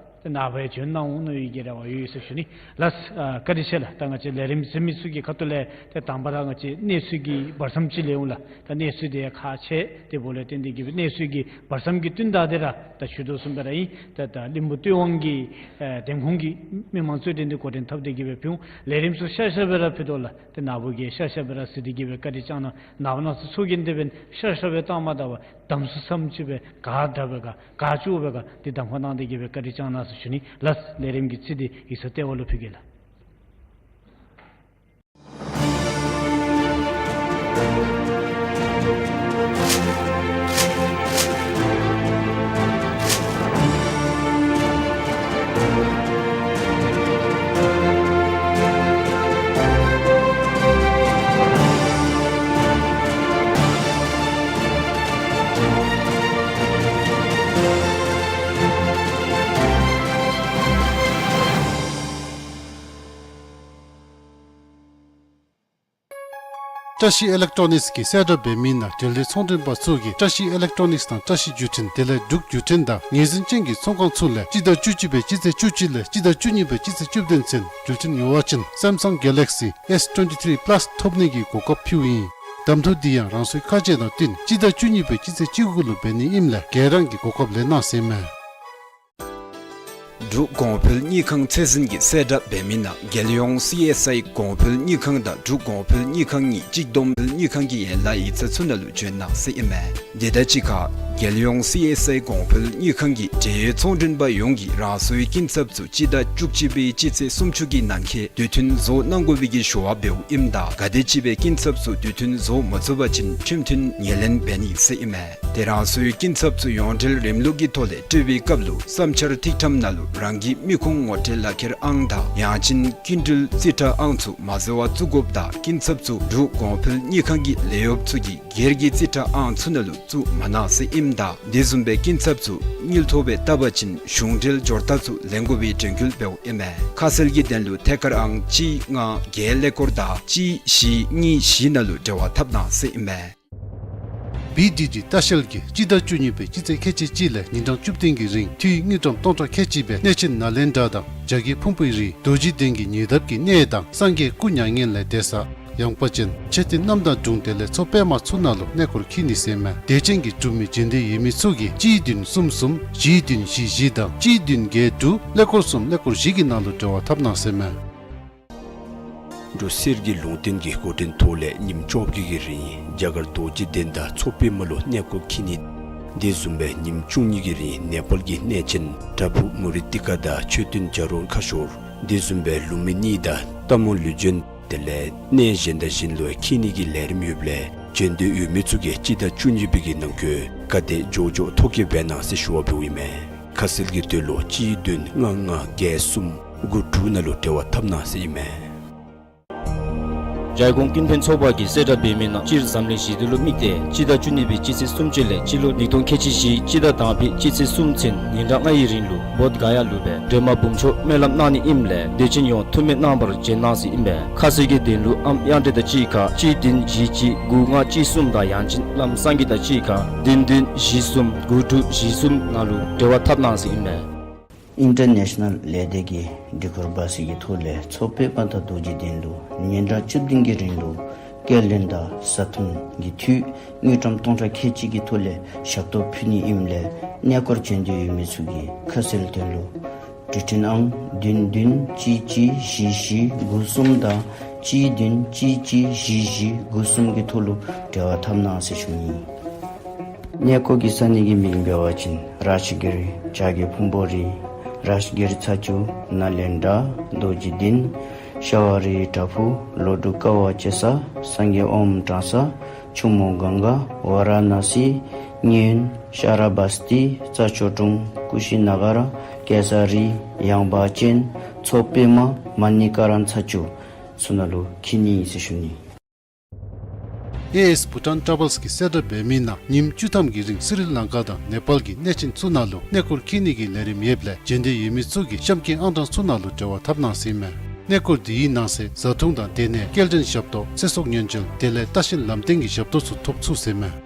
ཏེ་ནངས་པ་ཡང་བྱོན་གནང་འོང་མནོ་བའི་གི་རེ་བ་ཡོད་ཡོད་ཟེར་ཞུ་ནི། ལགས་སོ། ཨ་བཀའ་དྲིན་ཆེ་ལགས། ད་ང་བཅས་ལས་རིམ་གཟིགས་མི་ཚུ་གི་ཁ་ཐུག་ལས་ཏེ་དང་པ་ར་ང་བཅས་གནས་ཚུལ་གྱི་བར་མཚམས་ཅིག་ལེན་འོང་ལགས། ད་གནས་ཚུལ་དེ་ཡང་ཁག་ཆེ། དེ་འབདཝ་ལས་བརྟེན་ཏེ་གིས་སྦེ་གནས་ཚུལ་གྱི་བར་མཚམས་ཀྱི་བསྟུན་ད་འདི་ར་ད་ཞུ་དོ་བཟུམ་སྦེ་ར་ཨིན། ད་ད་གླིང་བུ་སྟོད་ཝང་གི་ཨེ་འདེམས་ཁོངས་ཀྱི་མི་མང་རྩོད་འགྲན་འདི་འགོ་འདྲེན་འཐབ་སྟེ་གིས་སྦེ་ཕུལ་འོང་། ལས་རིམ་ཚུ་ཤར་ཤར་སྦེ་ར་ཕུལ་དོ་ལགས། ཏེ་ནཱ་བུ་གིས་ཤར་ཤར་སྦེ་ར་གཟིགས་ཏེ་གིས་སྦེ་བཀའ་དྲིན་བསྐྱང་གནང་། ནངས་པ་གནངས་ཚེ་ཚོགས་རྒྱན་དེ་འབདན་ཤར་ཤར་སྦེ་བཏང་མ་ད་པར་གདམ་ཚུགས་སམ་ཅིག་སྦེ་ག་དྲག་པས་ག་ག་ལྕོགས་པས་ག་འདི་གདམ་ཁ་གནང་སྟེ་གིས་སྦེ་བཀའ་དྲིན་བསྐྱང་གནང་ཟེར་ཞུ་ནི། ལགས་སོ། ལས་རིམ་གྱི་ཚིག་འདི་ཡིག་ཚང་ལྟེ་བ་ལུ་ཕུལ་གེ་ལགས། བཀྲ་ཤིས་ཨི་ལེག་ཊོ་ནིགསི་གིས་གསལ་བསྒྲགས་འབད་མི་ནང་འབྲེལ་ཡོད་ཚོང་མགྲོན་པ་ཚུ་གིས་བཀྲ་ཤིས་ཨི་ལེག་ཊོ་ནིགསི་དང་བཀྲ་ཤིས་བརྒྱུད་འཕྲིན་དེ་ལས་འབྲུག་བརྒྱུད་འཕྲིན་དང་ངོས་འཛིན་ཅན་གྱི་ཚོང་ཁང་ཚུ་ལས་སྤྱི་ཟླ་བཅུ་གཅིག་པའི་སྤྱི་ཚེས་བཅུ་གཅིག་ལས་སྤྱི་ཟླ་བཅུ་གཉིས་པའི་སྤྱི་ཚེས་བཅུ་བདུན་ཚུན་འགྲུལ་འཕྲིན་ཉོ་བ་ཅིན་སེམ་སང་གེ་ལེག་སི་ཨེསི་ཊུ་ཝེན་ཊི་ཐི་རི་པ་ལཱསི་ཐོབ་ནི་གི་གོ་སྐབས་ཕུལཝ་ཨིན། གདམ་འཐུ་འདི་ཡང་རང་སོའི་ཁ་བྱེད་དང་བསྟུན་སྤྱི་ཟླ་བཅུ་གཉིས་པའི་སྤྱི་ཚེས་བཅུ་དགུ་ལུ་འབད་ནི་ཨིནམ་ལས་ག་ར་གིས་གོ་སྐབས་ལེན་གནང་ཟེར་ཨིན་མས། འབྲུག་གོང་འཕེལ་དངུལ་ཁང་ཚད་འཛིན་གྱིས་གསལ་བསྒྲགས་འབད་མི་ནང་རྒྱལ་ཡོངས་སི་ཨེསི་ཨའི་གོང་འཕེལ་དངུལ་ཁང་དང་འབྲུག་གོང་འཕེལ་དངུལ་ཁང་གཉིས་གཅིག་བསྡོམས་དངུལ་ཁང་གི་ཡན་ལག་ཡིག་ཚང་ཚུ་ནང་ལུ་བྱོན་གནང་ཟེར་ཨིན་མས། དེ་དང་གཅིག་ཁར་རྒྱལ་ཡོངས་སི་ཨེསི་ཨའི་གོང་འཕེལ་དངུལ་ཁང་གིས་འབྲེལ་ཡོད་ཚོང་མགྲོན་པ་ཡོངས་ཀྱིས་རང་སོའི་སྐྱིན་ཚབ་ཚུ་སྤྱི་ཟླ་བཅུ་གཅིག་པའི་སྤྱི་ཚེས་སུམ་ཅུ་གི་ནང་འཁོད་དུས་མཐུན་བཟོ་གནང་དགོ་པའི་གི་ཞུ་བ་འབདཝ་ཨིནམ་ད་ག་དེམ་ཅིག་སྦེ་སྐྱིན་ཚབ་ཚུ་དུས་མཐུན་བཟོ་མ་ཚུགས་པ་ཅིན་ཁྲིམས་མཐུན་ངོས་ལེན་འབད་ནི་ཟེར་ཨིན་མས། ཏེ་རང་སོའི་སྐྱིན་ཚབ་ཚུ་ཡོངས་འབྲེལ་རིམ་ལུགས་ཀྱི་ཐོག་ལས་སྤྲོད་པའི་སྐབས་ལུ་བསམ་འཆར་ཐིག་ཐམ་ནང་ལུ་རང་གི་མི་ཁུངས་ངོ་སྤྲོད་ལག་ཁྱེར་ཨང་དང་ཡང་ཅིན་སྐྱིན་འགྲུལ་རྩིས་ཁྲ་ཨང་ཚུ་མ་བཟོ་བར་བཙུགས་དགོཔ་དང་སྐྱིན་ཚབ་ཚུ་འབྲུག་གོང་འཕེལ་དངུལ་ཁང་གི་ལས་གཡོགཔ་ཚུ་གི་སྒེར་གྱི་རྩིས་ཁྲ་ཨང་ཚུ་ནང་ལུ་བཙུགས་མ་གནང་ཟེར་ཨིནམ་ད་དེ་བཟུམ་སྦེ་སྐྱིན་ཚབ་ཚུ་དངུལ་ཐོབ་སྦེ་བཏབ་པ་ཅིན་གཞུང་འབྲེལ་འབྱོར་རྟགས་ཚུ་ལེན་དགོ་པའི་དྲན་སྐུལ་འབདཝ་ཨིན་མས། ཁ་གསལ་གྱི་དོན་ལུ་ཐད་ཀར་ཨང་གཅིག་ལྔ་བརྒྱད་ཀླད་ཀོར་དང་གཅིག་བཞི་གཉིས་བཞི་ནང་ལུ་འབྲེལ་བ་འཐབ་གནང་ཟེར་ཨིན་མས། བི་ཌི་ཌི་ལྟ་བཤལ་གྱིས་སྤྱི་ཟླ་བཅུ་གཉིས་པའི་སྤྱི་ཚེས་ཁལ་གཅིག་གཅིག་ལས་ཉིན་གྲངས་བཅུ་བདུན་གྱི་རིང་འཐུས་དངུལ་ཀྲམ་སྟོང་ཕྲག་ཁལ་གཅིག་སྦེ་གནས་ཆེན་ནཱ་ལེནྡྲ་དང་བྱ་རྒོད་ཕུང་པོའི་རི་རྡོ་རྗེ་གདན་གྱི་ཉེ་འདབས་ཀྱི་གནས་དང་སངས་རྒྱས་སྐུ་མྱ་ངན་ལས་འདས་ས་ཡངས་པ་ཅན་མཆོད་རྟེན་རྣམ་དག་དྲུང་དེ་ལས་མཚོ་པདྨ་ཚུ་ནང་ལུ་གནས་སྐོར་འཁྱིད་ནི་ཟེར་ཨིན་མས། དད་ཅན་གྱི་འབྲུག་མི་བྱོན་འདོད་ཡོད་མི་ཚུ་གིས་གཅིག་བདུན་གསུམ་གསུམ་བཞི་བདུན་བཞི་བཞི་དང་གཅིག་བདུན་བརྒྱད་དྲུག་ཀླད་ཀོར་གསུམ་ཀླད་ཀོར་བཞི་གི་ནང་ལུ་འབྲེལ་བ་འཐབ་གནང་ཟེར་ཨིན་མས། འབྲུག་གསེར་གྱི་ལུང་བསྟན་གྱི་འགོ་འདྲེན་ཐོག་ལས་ཉིནམ་བཅོ་བརྒྱད་ཀྱི་རིང་རྒྱ་གར་རྡོ་རྗེ་གདན་དང་མཚོ་པདྨ་ལུ་གནས་སྐོར་འཁྱིད་ནི། དེ་བཟུམ་སྦེ་ཉིནམ་བཅུ་གཉིས་ཀྱི་རིང་ནེ་པཱལ་གྱི་གནས་ཆེན་བྲག་ཕུག་མུ་རི་ཏི་ཀ་དང་མཆོད་རྟེན་བྱ་རུང་ཁ་ཤོར། དེ་བཟུམ་སྦེ་ལུང་མི་གཉིས་དང་རྟ་མོ་ལུས་སྦྱིན་དེ་ལས་གནས་གཞན་དང་གཞན་ལུ་འཁྱིད་ནི་གི་ལས་རིམ་ཡོདཔ་ལས་བྱོན་འདོད་ཡོད་མི་ཚུ་གིས་སྤྱི་ཟླ་བཅུ་གཉིས་པའི་གི་ནང་འཁོད་ག་དེ་མགྱོགས་མགྱོགས་ཐོ་བཀོད་འབད་གནང་ཟེར་ཞུ་བ་འབདཝ་ཨིན་མས། ཁ་གསལ་གྱི་དོན་ལུ་གཅིག་བདུན་ལྔ་ལྔ་བརྒྱད་གསུམ་དགུ་དྲུག་ནང་ལུ་འབྲེལ་བ་འཐབ་གནང་ཟེར་ཨིན་མས། ཇའི་ཀོང་ཀུན་ཕན་ཚོགས་པ་གིས་གསལ་བསྒྲགས་འབད་མི་ནང་སྤྱིར་འཛམ་གླིང་ཞི་བདེ་ལུ་དམིགས་ཏེ་སྤྱི་ཟླ་བཅུ་གཉིས་པའི་སྤྱི་ཚེས་སུམ་ཅུ་ལས་སྤྱི་ལོ་ཉིས་སྟོང་ཁལ་གཅིག་བཞི་སྤྱི་ཟླ་དང་པའི་སྤྱི་ཚེས་གསུམ་ཚུན་ཉིན་གྲངས་ལྔ་ཡི་རིང་ལུ་བོདྷ་ག་ཡ་ལུ་སྦེ་སྒྲོལ་མ་འབུམ་མཆོག་སྨོན་ལམ་གནང་ནི་ཨིནམ་ལས་དད་ཅན་ཡོངས་ཐུགས་སྨོན་གནང་བར་བྱོན་གནང་ཟེར་ཨིན་པས། ཁ་གསལ་གྱི་དོན་ལུ་ཨམ་དབྱངས་འགྲེལ་དང་གཅིག་ཁར་གཅིག་བདུན་བཞི་གཅིག་དགུ་ལྔ་གཅིག་གསུམ་དང་ཡང་ཅིན་ལམ་སང་གི་དང་གཅིག་ཁར་བདུན་བདུན་བཞི་གསུམ་དགུ་དྲུག་བཞི་གསུམ་ནང་ལུ་འབྲེལ་བ་འཐབ་གནང་ཟེར་ཨིན་པས། ཨིན་ཊར་ནེ་ཤ་ནཱལ་ལས་སྡེ་གི་སྒྲིག་བཀོད་འབད་ས་གི་ཐོག་ལས་མཚོ་པདྨ་དང་རྡོ་རྗེ་གདན་ལུ་ཉིན་གྲངས་བཅུ་བདུན་གྱི་རིང་ལུ་སྐྱེལ་འདྲེན་དང་བཟའ་འཐུང་གི་འཐུས་དངུལ་ཀྲམ་སྟོང་ཕྲག་ཁལ་གཅིག་གི་ཐོག་ལས་ཞབས་ཏོག་ཕུལ་ནི་ཨིནམ་ལས་གནས་སྐོར་བྱོན་འདོད་ཡོད་མི་ཚུ་གིས་ཁ་གསལ་དོན་ལུ་འགྲུལ་འཕྲིན་ཨང་བདུན་བདུན་གཅིག་གཅིག་བཞི་བཞི་དགུ་གསུམ་དང་གཅིག་བདུན་གཅིག་གཅིག་བཞི་བཞི་དགུ་གསུམ་གྱི་ཐོག་ལུ་འབྲེལ་བ་འཐབ་གནང་ཟེར་ཞུ་ནི། གནས་སྐོར་གྱི་ས་གནས་ཀྱི་མིང་འབད་བ་ཅིན་རཱཇ་གིར་བྱ་རྒོད་ཕུང་པོ་རི་རཱཇ་གིར་ཚ་ཆུ་ནཱ་ལེནྡྲ་རྡོ་རྗེ་གདན་ཤ་བ་རི་བྲག་ཕུག་ལོ་དྲུག་དཀའ་བ་སྤྱད་ས་སངས་རྒྱས་ཨོམ་དྲང་ས་ཆུ་མོ་གངྒཱ་ཝཱ་ར་ཎ་སི་མཉན་ཤ་ར་བ་སྟི་རྩྭ་མཆོག་གྲོང་ཀུ་ཤི་ན་ག་ར་གེ་སར་རི་ཡངས་པ་ཅན་མཚོ་པདྨ་མ་ཎི་ཀ་ར་ཚ་ཆུ་ཚུ་ནང་ལུ་འཁྱིད་ནི་ཟེར་ཞུ་ནི། ཨེ་ཨེསི་བྷུ་ཊཱན་ཊ་རེ་ཝེལསི་གིས་གསལ་བསྒྲགས་འབད་མི་ནང་ཉིནམ་བཅུ་ཐམ་གྱི་རིང་སི་རི་ལང་ཀ་དང་ནེ་པཱལ་གྱི་གནས་ཆེན་ཚུ་ནང་ལུ་གནས་སྐོར་འཁྱིད་ནི་གི་ལས་རིམ་ཡོདཔ་ལས་བྱོན་འདོད་ཡོད་མི་ཚུ་གིས་གཤམ་གྱི་ཨང་གྲངས་ཚུ་ནང་ལུ་འབྲེལ་བ་འཐབ་གནང་ཟེར་ཨིན་མས། གནས་སྐོར་འདི་གི་ནང་གསེས་བཟའ་འཐུང་དང་སྡོད་གནས་སྐྱེལ་འདྲེན་ཞབས་ཏོག་ཚེ་སྲོག་ཉེན་བཅོལ་དེ་ལས་ལྟ་བཤལ་ལམ་སྟོན་གྱི་ཞབས་ཏོག་ཚུ་ཐོབ་ཚུགས་ཟེར་ཨིན་མས།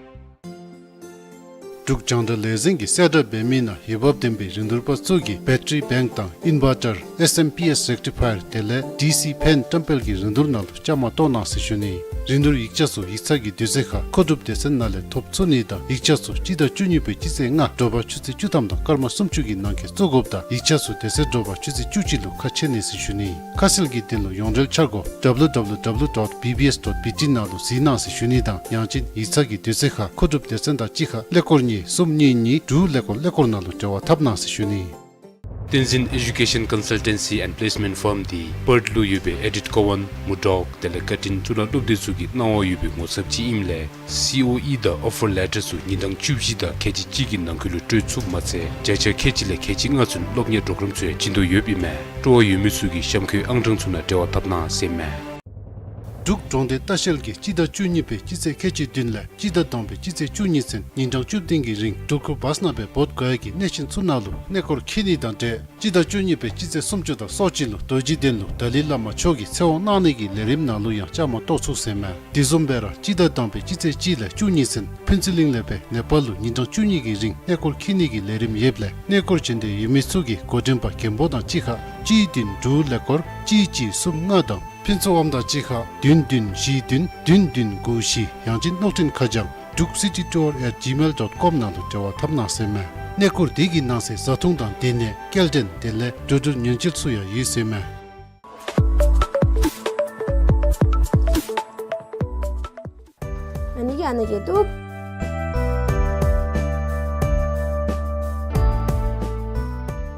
འབྲུག་རྒྱང་བསྒྲགས་ལས་འཛིན་གྱིས་གསལ་བསྒྲགས་འབད་མི་ནང་འོས་འབབ་ལྡན་པའི་རིན་བསྡུར་པ་ཚུ་གིས་བེ་ཊ་རི་བེངཀ་དང་ཨིན་ཝར་ཊར་ཨེསི་ཨེམ་པི་ཨེསི་རེག་ཊི་ཕ་ཡར་དེ་ལས་ཌི་སི་ཕེན་བཀྲམ་སྤེལ་གྱི་རིན་བསྡུར་ནང་ལུ་བཅའ་མར་གཏོགས་གནང་ཟེར་ཞུ་ནི། རིན་བསྡུར་ཡིག་ཆ་ཚུ་ཡིག་ཚང་གི་དུས་ཚོད་ཁར་མཁོ་སྒྲུབ་སྡེ་ཚན་ནང་ལས་ཐོབ་ཚུགས་ནི་དང་ཡིག་ཆ་ཚུ་སྤྱི་ཟླ་བཅུ་གཉིས་པའི་སྤྱི་ཚེས་ལྔ་དྲོ་པ་ཆུ་ཚོད་བཅུ་ཐམ་དང་སྐར་མ་སུམ་ཅུ་གི་ནང་འཁོད་བཙུགས་དགོཔ་དང་ཡིག་ཆ་ཚུ་དེ་ཚེ་དྲོ་པ་ཆུ་ཚོད་བཅུ་གཅིག་ལུ་ཁ་ཕྱེ་ནི་ཟེར་ཞུ་ནི། ཁ་གསལ་གྱི་དོན་ལུ་ཡོངས་འབྲེལ་འཆར་སྒོ་W W W dot B B S dot B T ནང་ལུ་གཟིགས་གནང་ཟེར་ཞུ་ནི་དང་ཡང་ཅིན་ཡིག་ཚང་གི་དུས་ཚོད་ཁར་མཁོ་སྒྲུབ་སྡེ་ཚན་དང་གཅིག་ཁར་ཀླད་ཀོར་གཉིས་གསུམ་གཉིས་གཉིས་དྲུག་ཀླད་ཀོར་ཀླད་ཀོར་ནང་ལུ་འབྲེལ་བ་འཐབ་གནང་ཟེར་ཞུ་ནི། བསྟན་འཛིན་ཨེ་ཌུ་ཀེ་ཤན་ཀོན་སལ་ཊེན་སི་ཨེནཌ་པི་ལེསི་མེནཊ་ཕརམ་འདི་པརཐ་ལུ་ཡོད་པའི་ཨེ་ཌིཐ་ཀོ་ཝཱན་མུར་ཌོག་དེ་ལས་ཀར་ཊིན་གཙུག་ལག་སློབ་སྡེ་ཚུ་གི་གནང་བ་ཡོད་པའི་ངོ་ཚབ་ཅིག་ཨིནམ་ལས་སི་ཨོ་ཨི་དང་ཨོ་ཕར་ལེ་ཊར་ཚུ་ཉིན་གྲངས་བཅུ་བཞི་དང་ཁལ་གཅིག་གཅིག་གི་ནང་འཁོད་ལུ་སྤྲོད་ཚུགསཔ་མ་ཚད་བརྒྱ་ཆ་ཁལ་གཅིག་ལས་ཁལ་གཅིག་ལྔ་ཚུན་སློབ་གཉེར་གྲོགས་རམ་ཚུ་ཡང་བྱིན་དོ་ཡོདཔ་ཨིན་མས། སྤྲོ་བ་ཡོད་མི་ཚུ་གིས་གཤམ་འཁོད་ཨང་གྲངས་ཚུ་ནང་འབྲེལ་བ་འཐབ་གནང་ཟེར་ཨིན་མས། འབྲུག་གྲོང་སྡེ་ལྟ་བཤལ་གྱིས་སྤྱི་ཟླ་བཅུ་གཉིས་པའི་སྤྱི་ཚེས་ཁལ་གཅིག་བདུན་ལས་སྤྱི་ཟླ་དང་པའི་སྤྱི་ཚེས་བཅུ་གཉིས་ཚུན་ཉིན་གྲངས་བཅུ་བདུན་གྱི་རིང་འགྲུལ་འཁོར་བཱསི་ནང་སྦེ་འབོ་དགོ་ཡ་གི་གནས་ཆེན་ཚུ་ནང་ལུ་གནས་སྐོར་འཁྱིད་ནི་དང་འབྲེལ་སྤྱི་ཟླ་བཅུ་གཉིས་པའི་སྤྱི་ཚེས་སུམ་ཅུ་དང་སོ་གཅིག་ལུ་རྡོ་རྗེ་གདན་ལུ་ཏཱ་ལའི་བླ་མ་མཆོག་གི་ཚེ་དབང་གནང་ནི་གི་ལས་རིམ་ནང་ལུ་ཡང་བཅའ་མར་གཏོགས་ཚུགས་ཟེར་མས། དེ་བཟུམ་སྦེ་ར་སྤྱི་ཟླ་དང་པའི་སྤྱི་ཚེས་གཅིག་ལས་བཅུ་གཉིས་ཚུན་ཕུན་ཚོགས་གླིང་ལས་སྦེ་ནེ་པཱལ་ལུ་ཉིན་གྲངས་བཅུ་གཉིས་ཀྱི་རིང་གནས་སྐོར་འཁྱིད་ནི་གི་ལས་རིམ་ཡོདཔ་ལས་གནས་སྐོར་བྱོན་འདོད་ཡོད་མི་ཚུ་གིས་འགོ་འདྲེན་པ་མགོན་པོ་དང་གཅིག་ཁར་གཅིག་བདུན་དྲུག་ཀླད་ཀོར་གཅིག་གཅིག་གསུམ་ལྔ་དང་ཕུན་ཚོགས་དབང་དང་གཅིག་ཁར་བདུན་བདུན་བཞི་བདུན་བདུན་བདུན་དགུ་བཞི། ཡང་ཅིན་གློག་འཕྲིན་ཁ་བྱང་druk city tour at gmail dot com ནང་དུ་འབྲེལ་བ་འཐབ་གནང་ཟེར་མས། གནས་སྐོར་དེ་གི་ནང་གསེས་བཟའ་འཐུང་དང་སྡོད་གནས་སྐྱེལ་འདྲེན་དེ་ལས་འགྲོ་འགྲུལ་ཉེན་བཅོལ་ཚུ་ཡང་ཡོད་ཟེར་མས། ཨ་ནི་གི་ཨ་ནི་གི་ཏོ།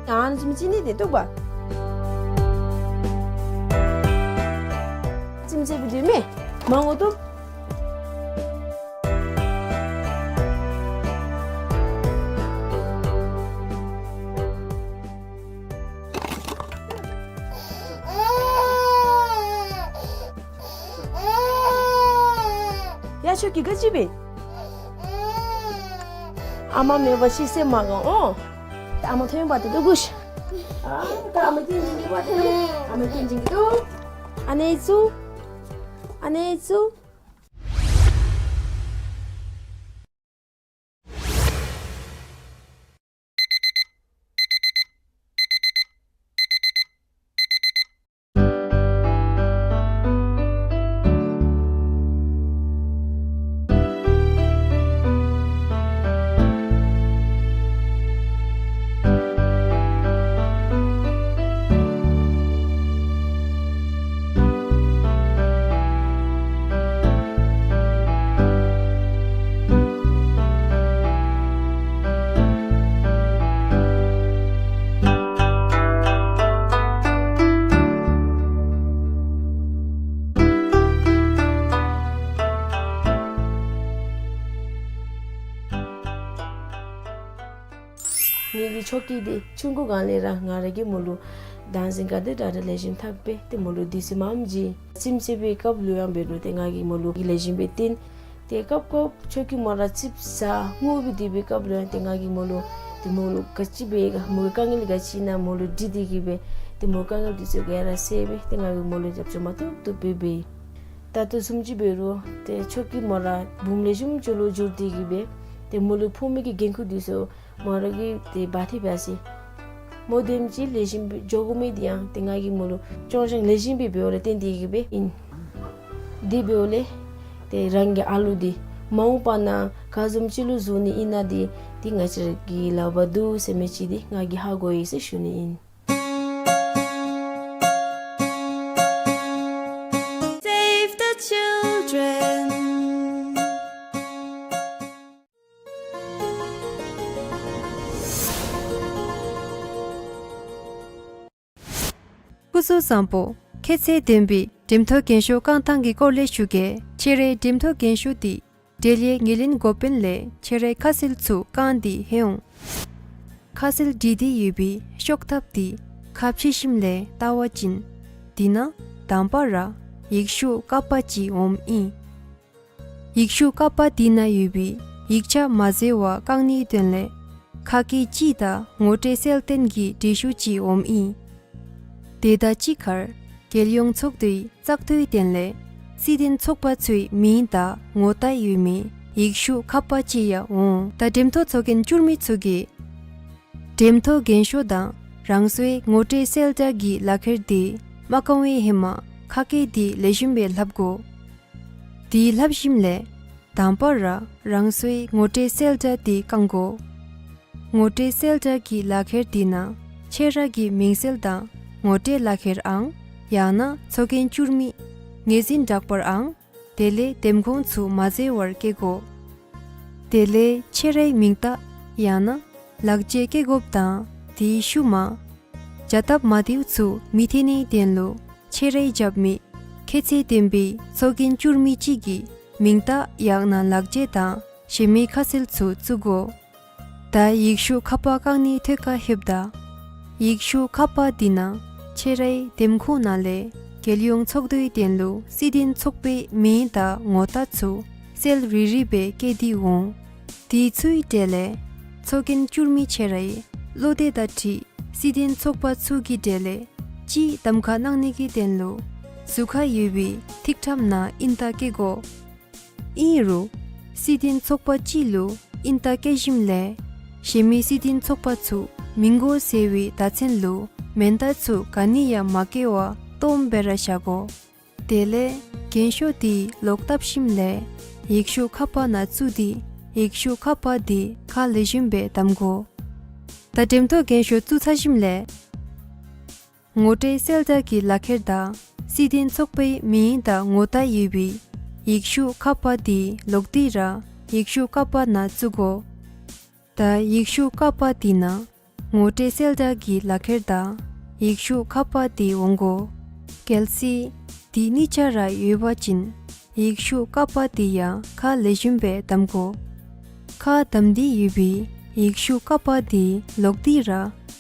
ཡང་ཨ་ནི་ཙིམ་ཙི་ནི་དེ་ཏོ་བ། ཙིམ་ཙི་བི་དུ་མེ། མང་ངོ་ཏོ། ཡ་ཁྱོད་ཀྱིས་ག་ཅི་འབད། ཨ་མ་མེད་པ་ཤི་སེམས་མ་དགའ་འོ། ཨ་མ་ཐོན་པ་དེ་ཏོ་གུ་ཤ། ཨ་ད་ཨ་མ་ཏིང་ཅིང་གི་པ་དེ་ཨ་མ་ཏིང་ཅིང་གི་ཏོ། ཨ་ནེ་ཙུ། ཨ་ནེ་ཙུ། ངེ་གི་ཆོ་གི་འདི་ཆུང་ཀུ་སྒང་ལས་ར་ང་ར་གིས་མོ་ལུ་བདག་འཛིན་ག་དེ་དྲག་དྲག་ལེགས་ཤོམ་འཐབ་སྦེ་ཏེ་མོ་ལུ་དུས་ཚོད་མངམ་ཅིག་ཙིམ་ཙི་བི་སྐབས་ལུ་ཡང་འབད་རུང་ཏེ་ང་གིས་མོ་ལུ་ལེགས་ཤོམ་སྦེ་བསྟེན། ཏེ་སྐབས་སྐབས་ཆོ་གི་མོ་ར་ཙིགཔ་ཟ་ངུ་སྦེ་སྡོད་པའི་སྐབས་ལུ་ཡང་ཏེ་ང་གིས་མོ་ལུ་ཏེ་མོ་ལུ་ག་ཅི་འབད་ག་མོ་གི་དཀའ་ངལ་ག་ཅི་ཨིན་ན་མོ་ལུ་དྲི་སྟེ་གི་སྦེ་ཏེ་མོ་དཀའ་ངལ་འདི་ཚུ་ག་ར་སེལ་སྦེ་ཏེ་ང་གིས་མོ་ལུ་རྒྱབ་སྐྱོར་མ་ཐུབ་ཐུབ་སྦེ་འབད། ད་ལྟོ་བཟུམ་ཅིག་འབད་རུང་ཏེ་ཆོ་གི་མོ་ར་བུམོ་ལེགས་ཤོམ་ཅིག་ལུ་འགྱུར་ཏེ་གི་སྦེ་ཏེ་མོ་ལུ་ཕོག་མི་གི་འགན་ཁུར་འདི་ཚུ་མོ་ར་གིས་ཏེ་འབག་སྟེ་འབད་ཟེར། མོ་དེམ་ཅིག་ལེགས་ཤོམ་སྦེ་འགྱོ་དགོ་མི་འདི་ཡང་ཏེ་ང་གིས་མོ་ལུ་སྐྱོང་བཞག་ལེགས་ཤོམ་སྦེ་འབདཝ་ལས་བརྟེན་ཏེ་གི་སྦེ་ཨིན། དེ་འབདཝ་ལས་ཏེ་རང་གི་ཨ་ལུ་འདི་མ་འོངས་པ་ནང་ག་བཟུམ་ཅིག་ལུ་བཟོ་ནི་ཨིན་ན་འདི་འདི་ང་བཅས་ར་གི་ལག་པར་འདུག་ཟེར་མི་ཅིག་འདི་ང་གིས་ཧ་གོ་ཡི་ཟེར་ཞུ་ནི་ཨིན། Save the children. སྐུ་གཟུགས་བཟང་པོ། ཁྱེད་ཚེ་བདུན་པའི་འགྲེམས་ཐོག་རྒན་ཤོས་རྐང་ཐང་གི་སྐོར་ལས་ཞུ་གེ། ཁྱེད་རའི་འགྲེམས་ཐོག་རྒན་ཤོས་འདི་འབྲེལ་ཡོད་ངོས་ལེན་འགོ་དཔོན་ལས་ཁྱེད་རའི་ཁ་གསལ་ཚུ་བཀང་སྟེ་ལྷོད་འོང་། ཁ་གསལ་བྲིས་ཏེ་ཡོད་པའི་ཤོག་ཐབས་འདི་ཁ་ཕྱེ་ཞིནམ་ལས་བལྟ་བ་ཅིན་འདི་ནང་དང་པ་ར་ཡིག་ཤོག་ཀ་པ་ཅིག་འོངམ་ཨིན། ཡིག་ཤོག་ཀ་པ་འདི་ནང་ཡོད་པའི་ཡིག་ཆ་མ་འཛོལ་བར་བཀང་ནིའི་དོན་ལས་ཁ་སྐད་སྤྱི་དང་ངོ་སྤྲོད་གསལ་སྟོན་གྱི་འབྲི་ཤོག་ཅིག་འོངམ་ཨིན། དེ་དང་གཅིག་ཁར་རྒྱལ་ཡོངས་ཚོགས་འདུའི་བཙག་འཐུའི་དོན་ལས་སྲིད་དོན་ཚོགས་པ་ཚུའི་མིང་དང་ངོ་རྟགས་ཡོད་མི་ཡིག་ཤོག་ཁ་པ་ཅིག་ཡང་འོང་། ད་འགྲེམས་ཐོག་ཚོགས་རྒྱན་བསྒྱུར་མི་ཚུ་གིས་འགྲེམས་ཐོག་རྒན་ཤོས་དང་རང་སོའི་ངོ་སྤྲོད་གསལ་བསྒྲགས་ཀྱི་ལག་ཁྱེར་འདི་མ་བཀང་བའི་ཧེ་མ་ཁ་སྐད་འདི་ལེགས་ཤོམ་སྦེ་ལྷབ་དགོ། དེ་ལྷབ་ཞིནམ་ལས་དང་པ་ར་རང་སོའི་ངོ་སྤྲོད་གསལ་བསྒྲགས་འདི་བཀང་དགོ། ངོ་སྤྲོད་གསལ་བསྒྲགས་ཀྱི་ལག་ཁྱེར་འདི་ནང་ཁྱེད་ར་གི་མིང་གསལ་དང་ངོ་སྤྲོད་ལག་ཁྱེར་ཨང་ཡང་ན་ཚོགས་རྒྱན་བསྒྱུར་མི་ངོས་འཛིན་བསྒྲགས་པར་ཨང་དེ་ལས་འདེམས་ཁོངས་ཚུ་མ་འཛོལ་བར་བཀོད་དགོ། དེ་ལས་ཁྱེད་རའི་མིང་རྟགས་ཡང་ན་ལག་འཁྱེར་བཀོད་དགོཔ་དང་དེའི་ཤུལ་མ་བྱ་སྟབས་མ་བདེཝ་ཚུ་མི་ཐོན་ནིའི་དོན་ལུ་ཁྱེད་རའི་རྒྱབ་མི་ཁྱེད་ཚེ་བདུན་པའི་ཚོགས་རྒྱན་བསྒྱུར་མི་ཅིག་གི་མིང་རྟགས་ཡང་ན་ལག་འཁྱེར་དང་གཞན་མི་ཁ་གསལ་ཚུ་བཙུགས་དགོ། ད་ཡིག་ཤོག་ཁ་པ་བཀང་ནིའི་ཐོག་ཁར་ལྷོདཔ་ད་ཡིག་ཤོག་ཁ་པ་འདི་ནང་ཁྱེད་རའི་འདེམས་ཁོངས་ནང་ལས་ རྒྱལ་ཡོངས་ཚོགས་འདུའི་དོན་ལུ་སྲིད་དོན་ཚོགས་པའི་མིང་དང་ངོ་རྟགས་ཚུ་གསལ་རི་རི་སྦེ་བཀོད་དེ་འོང་། དེ་ཚུའི་གྲས་ལས་ཚོགས་རྒྱན་བསྒྱུར་མི་ཆེ་རའི་བློ་གཏད་དང་འཁྲིལ་སྲིད་དོན་ཚོགས་པ་ཚུ་གི་གྲས་ལས་གཅིག་གདམ་ཁ་གནང་ནི་གི་དོན་ལུ་ཟུར་ཁར་ཡོད་པའི་ཐིག་ཁྲམ་ནང་ཨིན་རྟགས་བཀོད་དགོ། ཨིན་རུང་སྲིད་དོན་ཚོགས་པ་གཅིག་ལུ་ཨིན་རྟགས་བཀོད་ཞིནམ་ལས་གཞན་མི་སྲིད་དོན་ཚོགས་པ་ཚུ་མི་དགོ་ཟེར་བའི་བརྡ་མཚོན་ལུ་མེན་རྟགས་ཚུ་ག་ནི་ཡང་མ་བཀོད་པར་སྟོངམ་སྦེ་ར་བཞག་དགོ། དེ་ལས་རྒྱན་ཤོག་དེ་ལོག་བཏབ་ཞིནམ་ལས་ཡིག་ཤོག་ཁ་པར་ནང་བཙུགས་ཏེ་ཡིག་ཤོག་ཁ་པར་དེ་ཁ་ལེགས་ཤོམ་སྦེ་བསྡམ་དགོ། ད་འགྲེམས་ཐོག་རྒྱན་ཤོག་བཙུགས་ཚར་ཞིནམ་ལས་ངོ་སྤྲོད་གསལ་བསྒྲགས་ཀྱི་ལག་ཁྱེར་དང་སྲིད་དོན་ཚོགས་པའི་མིང་དང་ངོ་རྟགས་ཡོད་པའི་ཡིག་ཤོག་ཁ་པར་དེ་ལོག་སྟེ་ར་ཡིག་ཤོག་ཁ་པར་ནང་བཙུགས་དགོ། ད་ཡིག་ཤོག་ཁ་པར་དེ་ནང་ངོ་སྤྲོད་གསལ་བསྒྲགས་ཀྱི་ལག་ཁྱེར་དང་ཡིག་ཤོག་ཁ་པར་དེ་འོང་དགོ། གལ་སྲིད་དེ་གཉིས་ཆ་ར་ཡོད་པ་ཅིན་ཡིག་ཤོག་ཁ་པར་དེ་ཡང་ཁ་ལེགས་ཤོམ་སྦེ་བསྡམ་དགོ། ཁ་བསྡམས་ཏེ་ཡོད་པའི་ཡིག་ཤོག་ཁ་པར་དེ་ལོག་སྟེ་ར་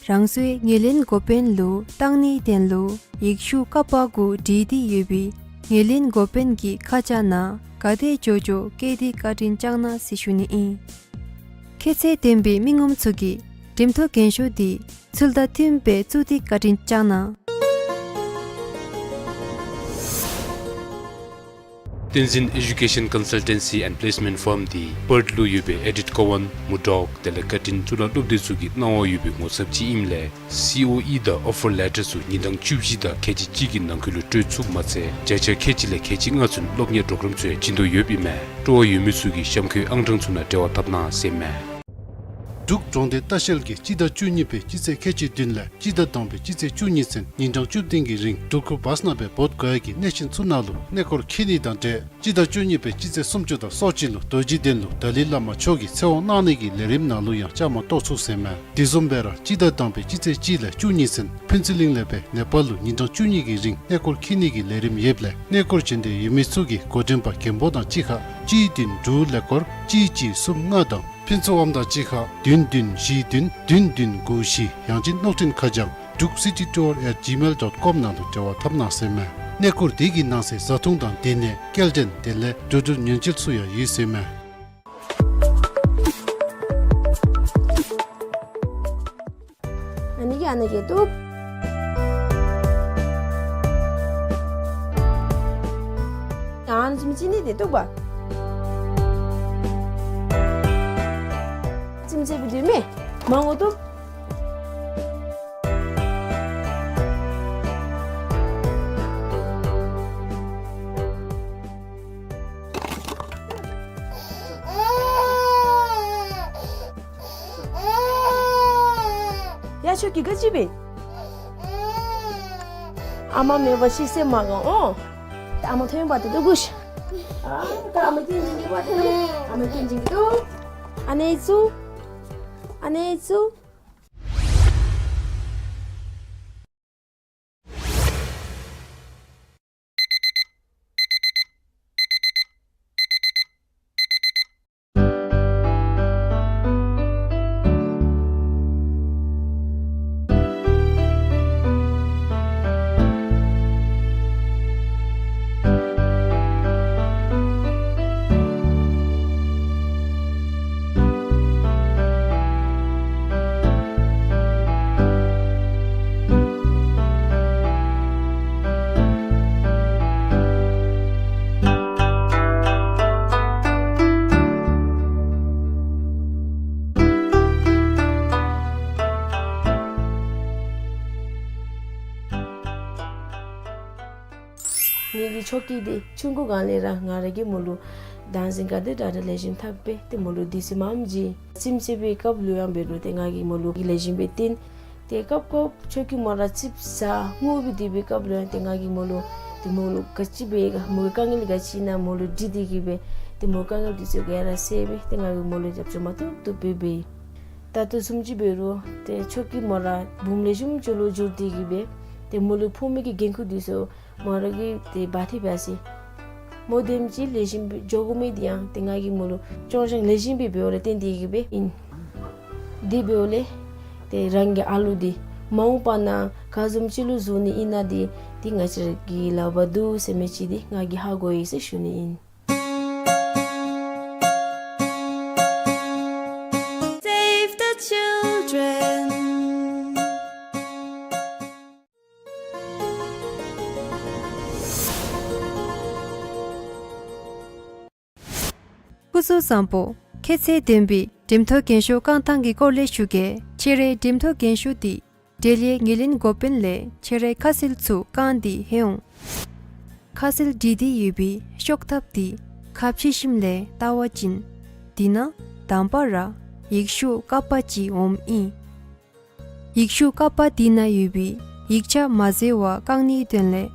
རང་སོའི་ངོས་ལེན་འགོ་དཔོན་ལུ་བཏང་ནིའི་དོན་ལུ་ཡིག་ཤོག་ཁ་པར་གུ་བྲིས་ཏེ་ཡོད་པའི་ངོས་ལེན་འགོ་དཔོན་གྱི་ཁ་བྱང་ནང་ག་དེ་འགྱོ་འགྱོ་བཀོད་དེ་བཀའ་དྲིན་བསྐྱང་གནང་ཟེར་ཞུ་ནི་ཨིན། ཁྱད་ཚད་ལྡན་པའི་མི་ངོམ་ཚུ་གིས་འགྲེམས་ཐོག་རྒྱན་ཤོག་དེ་ཚུལ་དང་མཐུནམ་སྦེ་བཙུགས་ཏེ་བཀའ་དྲིན་བསྐྱང་གནང་། བསྟན་འཛིན་Education Consultancy and Placement Firm འདི་པརཐ་ལུ་ཡོད་པའི་ཨེ་ཌིཊ་ཀོ་ཝཱན་མུར་ཌོག་དེ་ལས་བཀའ་དྲིན་གཙུག་ལག་སློབ་སྡེ་ཚུ་གི་གནང་བ་ཡོད་པའི་ངོ་ཚབ་ཅིག་ཨིནམ་ལས་སི་ཨོ་ཨི་དང་ཨོ་ཕར་ལེ་ཊར་ཚུ་ཉིན་གྲངས་བཅུ་བཞི་དང་ཁལ་གཅིག་གཅིག་གི་ནང་འཁོད་ལུ་སྤྲོད་ཚུགསཔ་མ་ཚད་བརྒྱ་ཆ་ཁལ་གཅིག་ལས་ཁལ་གཅིག་ལྔ་ཚུན་སློབ་གཉེར་པོརོ་གརམ་ཚུ་ཡང་བྱིན་དོ་ཡོདཔ་ཨིན་མས། སྤྲོ་བ་ཡོད་མི་ཚུ་གིས་གཤམ་འཁོད་ཨང་གྲངས་ཚུ་ནང་འབྲེལ་བ་འཐབ་གནང་ཟེར་མས། འབྲུག་གྲོང་སྡེ་ལྟ་བཤལ་གྱིས་སྤྱི་ཟླ་བཅུ་གཉིས་པའི་སྤྱི་ཚེས་ཁལ་གཅིག་བདུན་ལས་སྤྱི་ཟླ་དང་པའི་སྤྱི་ཚེས་བཅུ་གཉིས་ཚུན་ཉིན་གྲངས་བཅུ་བདུན་གྱི་རིང་སྒྲུབ་ཁུལ་བཱསི་ནང་སྦེ་འབོ་དགོ་ཡ་གི་གནས་ཆེན་ཚུ་ནང་ལུ་གནས་སྐོར་འཁྱིད་ནི་དང་འབྲེལ་སྤྱི་ཟླ་བཅུ་གཉིས་པའི་སྤྱི་ཚེས་སུམ་ཅུ་དང་སོ་གཅིག་ལུ་རྡོ་རྗེ་གདན་ལུ་ཏཱ་ལའི་བླ་མ་མཆོག་གི་ཚེ་དབང་གནང་ནི་གི་ལས་རིམ་ནང་ལུ་ཡང་བཅའ་མར་གཏོགས་ཚུགས་ཟེར་མས། དེ་བཟུམ་སྦེ་ར་སྤྱི་ཟླ་དང་པའི་སྤྱི་ཚེས་གཅིག་ལས་བཅུ་གཉིས་ཚུན་ཕུན་ཚོགས་གླིང་ལས་སྦེ་ནེ་པཱལ་ལུ་ཉིན་གྲངས་བཅུ་གཉིས་ཀྱི་རིང་གནས་སྐོར་འཁྱིད་ནི་གི་ལས་རིམ་ཡོདཔ་ལས་གནས་སྐོར་བྱོན་འདོད་ཡོད་མི་ཚུ་གིས་གོ་འདྲེན་པ་མགོན་པོ་དང་གཅིག་ཁར་གཅིག་བདུན་དྲུག་ལས་སྐོར་གཅིག་གཅིག་གསུམ་ལྔ་དང་ཕུན་ཚོགས་དབང་དང་གཅིག་ཁར་བདུན་བདུན་བཞི་བདུན་བདུན་བདུན་དགུ་བཞི། ཡང་ཅིན་གློག་འཕྲིན་ཁ་བྱང་druk city tour at gmail dot com ནང་ལུ་འབྲེལ་བ་འཐབ་གནང་ཟེར་མས། གནས་སྐོར་དེ་གི་ནང་གསེས་བཟའ་འཐུང་དང་སྡོད་གནས་སྐྱེལ་འདྲེན་དེ་ལས་འགྲོ་འགྲུལ་ཉེན་བཅོལ་ཚུ་ཡང་ཡོད་ཟེར་མས། ཨ་ནི་གི་ཨ་ནི་གི་ཏུ། ཡང་ཨ་ནི་ཅིག་མི་ཅིག་ནི་དེ་ཏུ་བ། ཅིག་མི་ཅིག་བི་དུ་མེ། མང་འོ་ཏུ། ཡ་ཁྱོད་ཀྱིས་ག་ཅི་འབད། ཨ་མ་མེད་པར་ཤི་སེམས་མ་དགའ་འོ། ཨ་མ་ཐོན་པ་དེ་ཏུ་གུ་ཤ། ཨ་ད་ཨ་མ་ཏིང་ཅིང་གི་པ་ཏུ། ཨ་མ་ཏིང་ཅིང་གི་ཏུ། ཨ་ནེ་ཙུ། ཨ་ནེ་ཙུ། ངེ་གི་ཆོ་གི་དེ་ཆུང་ཀུ་གང་ལས་ར་ང་ར་གི་མོ་ལུ་ད་ཟིན་ག་དེ་དྲག་དྲག་ལེགས་ཤོམ་འཐབ་པས། ཏེ་མོ་ལུ་དུས་ཚོད་མངམ་ཅིག་རྩིསམ་ཟེར་བའི་སྐབས་ལུ་ཡང་འབད་རུང་ཏེ་ང་གི་མོ་ལུ་ལེགས་ཤོམ་སྦེ་བསྟེན། ཏེ་སྐབས་སྐབས་ཆོ་གི་མོ་ར་རྩིསཔ་ཟ་ངུ་སྦེ་སྡོད་པའི་སྐབས་ལུ་ཡང་ཏེ་ང་གིས་མོ་ལུ་ཏེ་མོ་ལུ་ག་ཅི་འབད་ག་མོ་གི་དཀའ་ངལ་ག་ཅི་ཨིན་ན་མོ་ལུ་དྲི་སྟེ་གི་སྦེ་ཏེ་མོ་དཀའ་ངལ་དེ་ཚུ་ག་ར་སེལ་སྦེ་ཏེ་ང་གིས་མོ་ལུ་རྒྱབ་སྐྱོར་མ་བཏུབ་བཏུབ་སྦེ་འབད་ཡི། ད་ལྟོ་བཟུམ་ཅིག་འབད་རུང་ཏེ་ཆོ་གི་མོ་ར་བུམོ་ལེགས་ཤོམ་ཅིག་ལུ་འགྱུར་ཏེ་གི་སྦེ་ཏེ་མོ་ལུ་ཕོག་མི་གི་འགན་ཁུར་དེ་ཚུ་མོ་ར་གིས་ཏེ་འབག་སྟེ་འབག་ཟེར། མོ་དེམ་ཅིག་ལེགས་ཤོམ་སྦེ་འགྱོ་དགོ་མི་དེ་ཡང་ཏེ་ང་གིས་མོ་ལུ་སྐྱོང་བཞག་ལེགས་ཤོམ་སྦེ་འབདཝ་ལས་བརྟེན་ཏེ་གི་སྦེ་ཨིན། དེ་འབདཝ་ལས་ཏེ་རང་གི་ཨ་ལུ་དེ་མ་འོངས་པ་ནང་ག་བཟུམ་ཅིག་ལུ་བཟོ་ནི་ཨིན་ན་དེ་ འདི་ང་བཅས་ར་གི་ལག་པར་འདུག་ཟེར་མི་ཅིག་འདི་ང་གིས་ཧ་གོ་ཡི་ཟེར་ཞུ་ནི་ཨིན། Save the children. སྐུ་གཟུགས་བཟང་པོ། ཁྱད་ཚད་ལྡན་པའི་འགྲེམས་ཐོག་རྒན་ཤོས་བཀང་ཐངས་ཀྱི་སྐོར་ལས་ཞུ་གེ། ཁྱེད་རའི་འགྲེམས་ཐོག་རྒན་ཤོས་འདི་འབྲེལ་ཡོད་ངོས་ལེན་འགོ་དཔོན་ལས་ཁྱེད་རའི་ཁ་གསལ་ཚུ་བཀང་སྟེ་ལྷོད་འོང་། ཁ་གསལ་བྲིས་ཏེ་ཡོད་པའི་ཤོག་ཐབས་འདི་ཁ་ཕྱེ་ཞིནམ་ལས་བལྟ་བ་ཅིན་འདི་ནང་དང་པ་ར་ཡིག་ཤོག་ཀ་པ་ཅིག་འོངམ་ཨིན། ཡིག་ཤོག་ཀ་པ་འདི་ནང་ཡོད་པའི་ཡིག་ཆ་མ་བཟོ་བར་བཀང་ནིའི་དོན་ལས་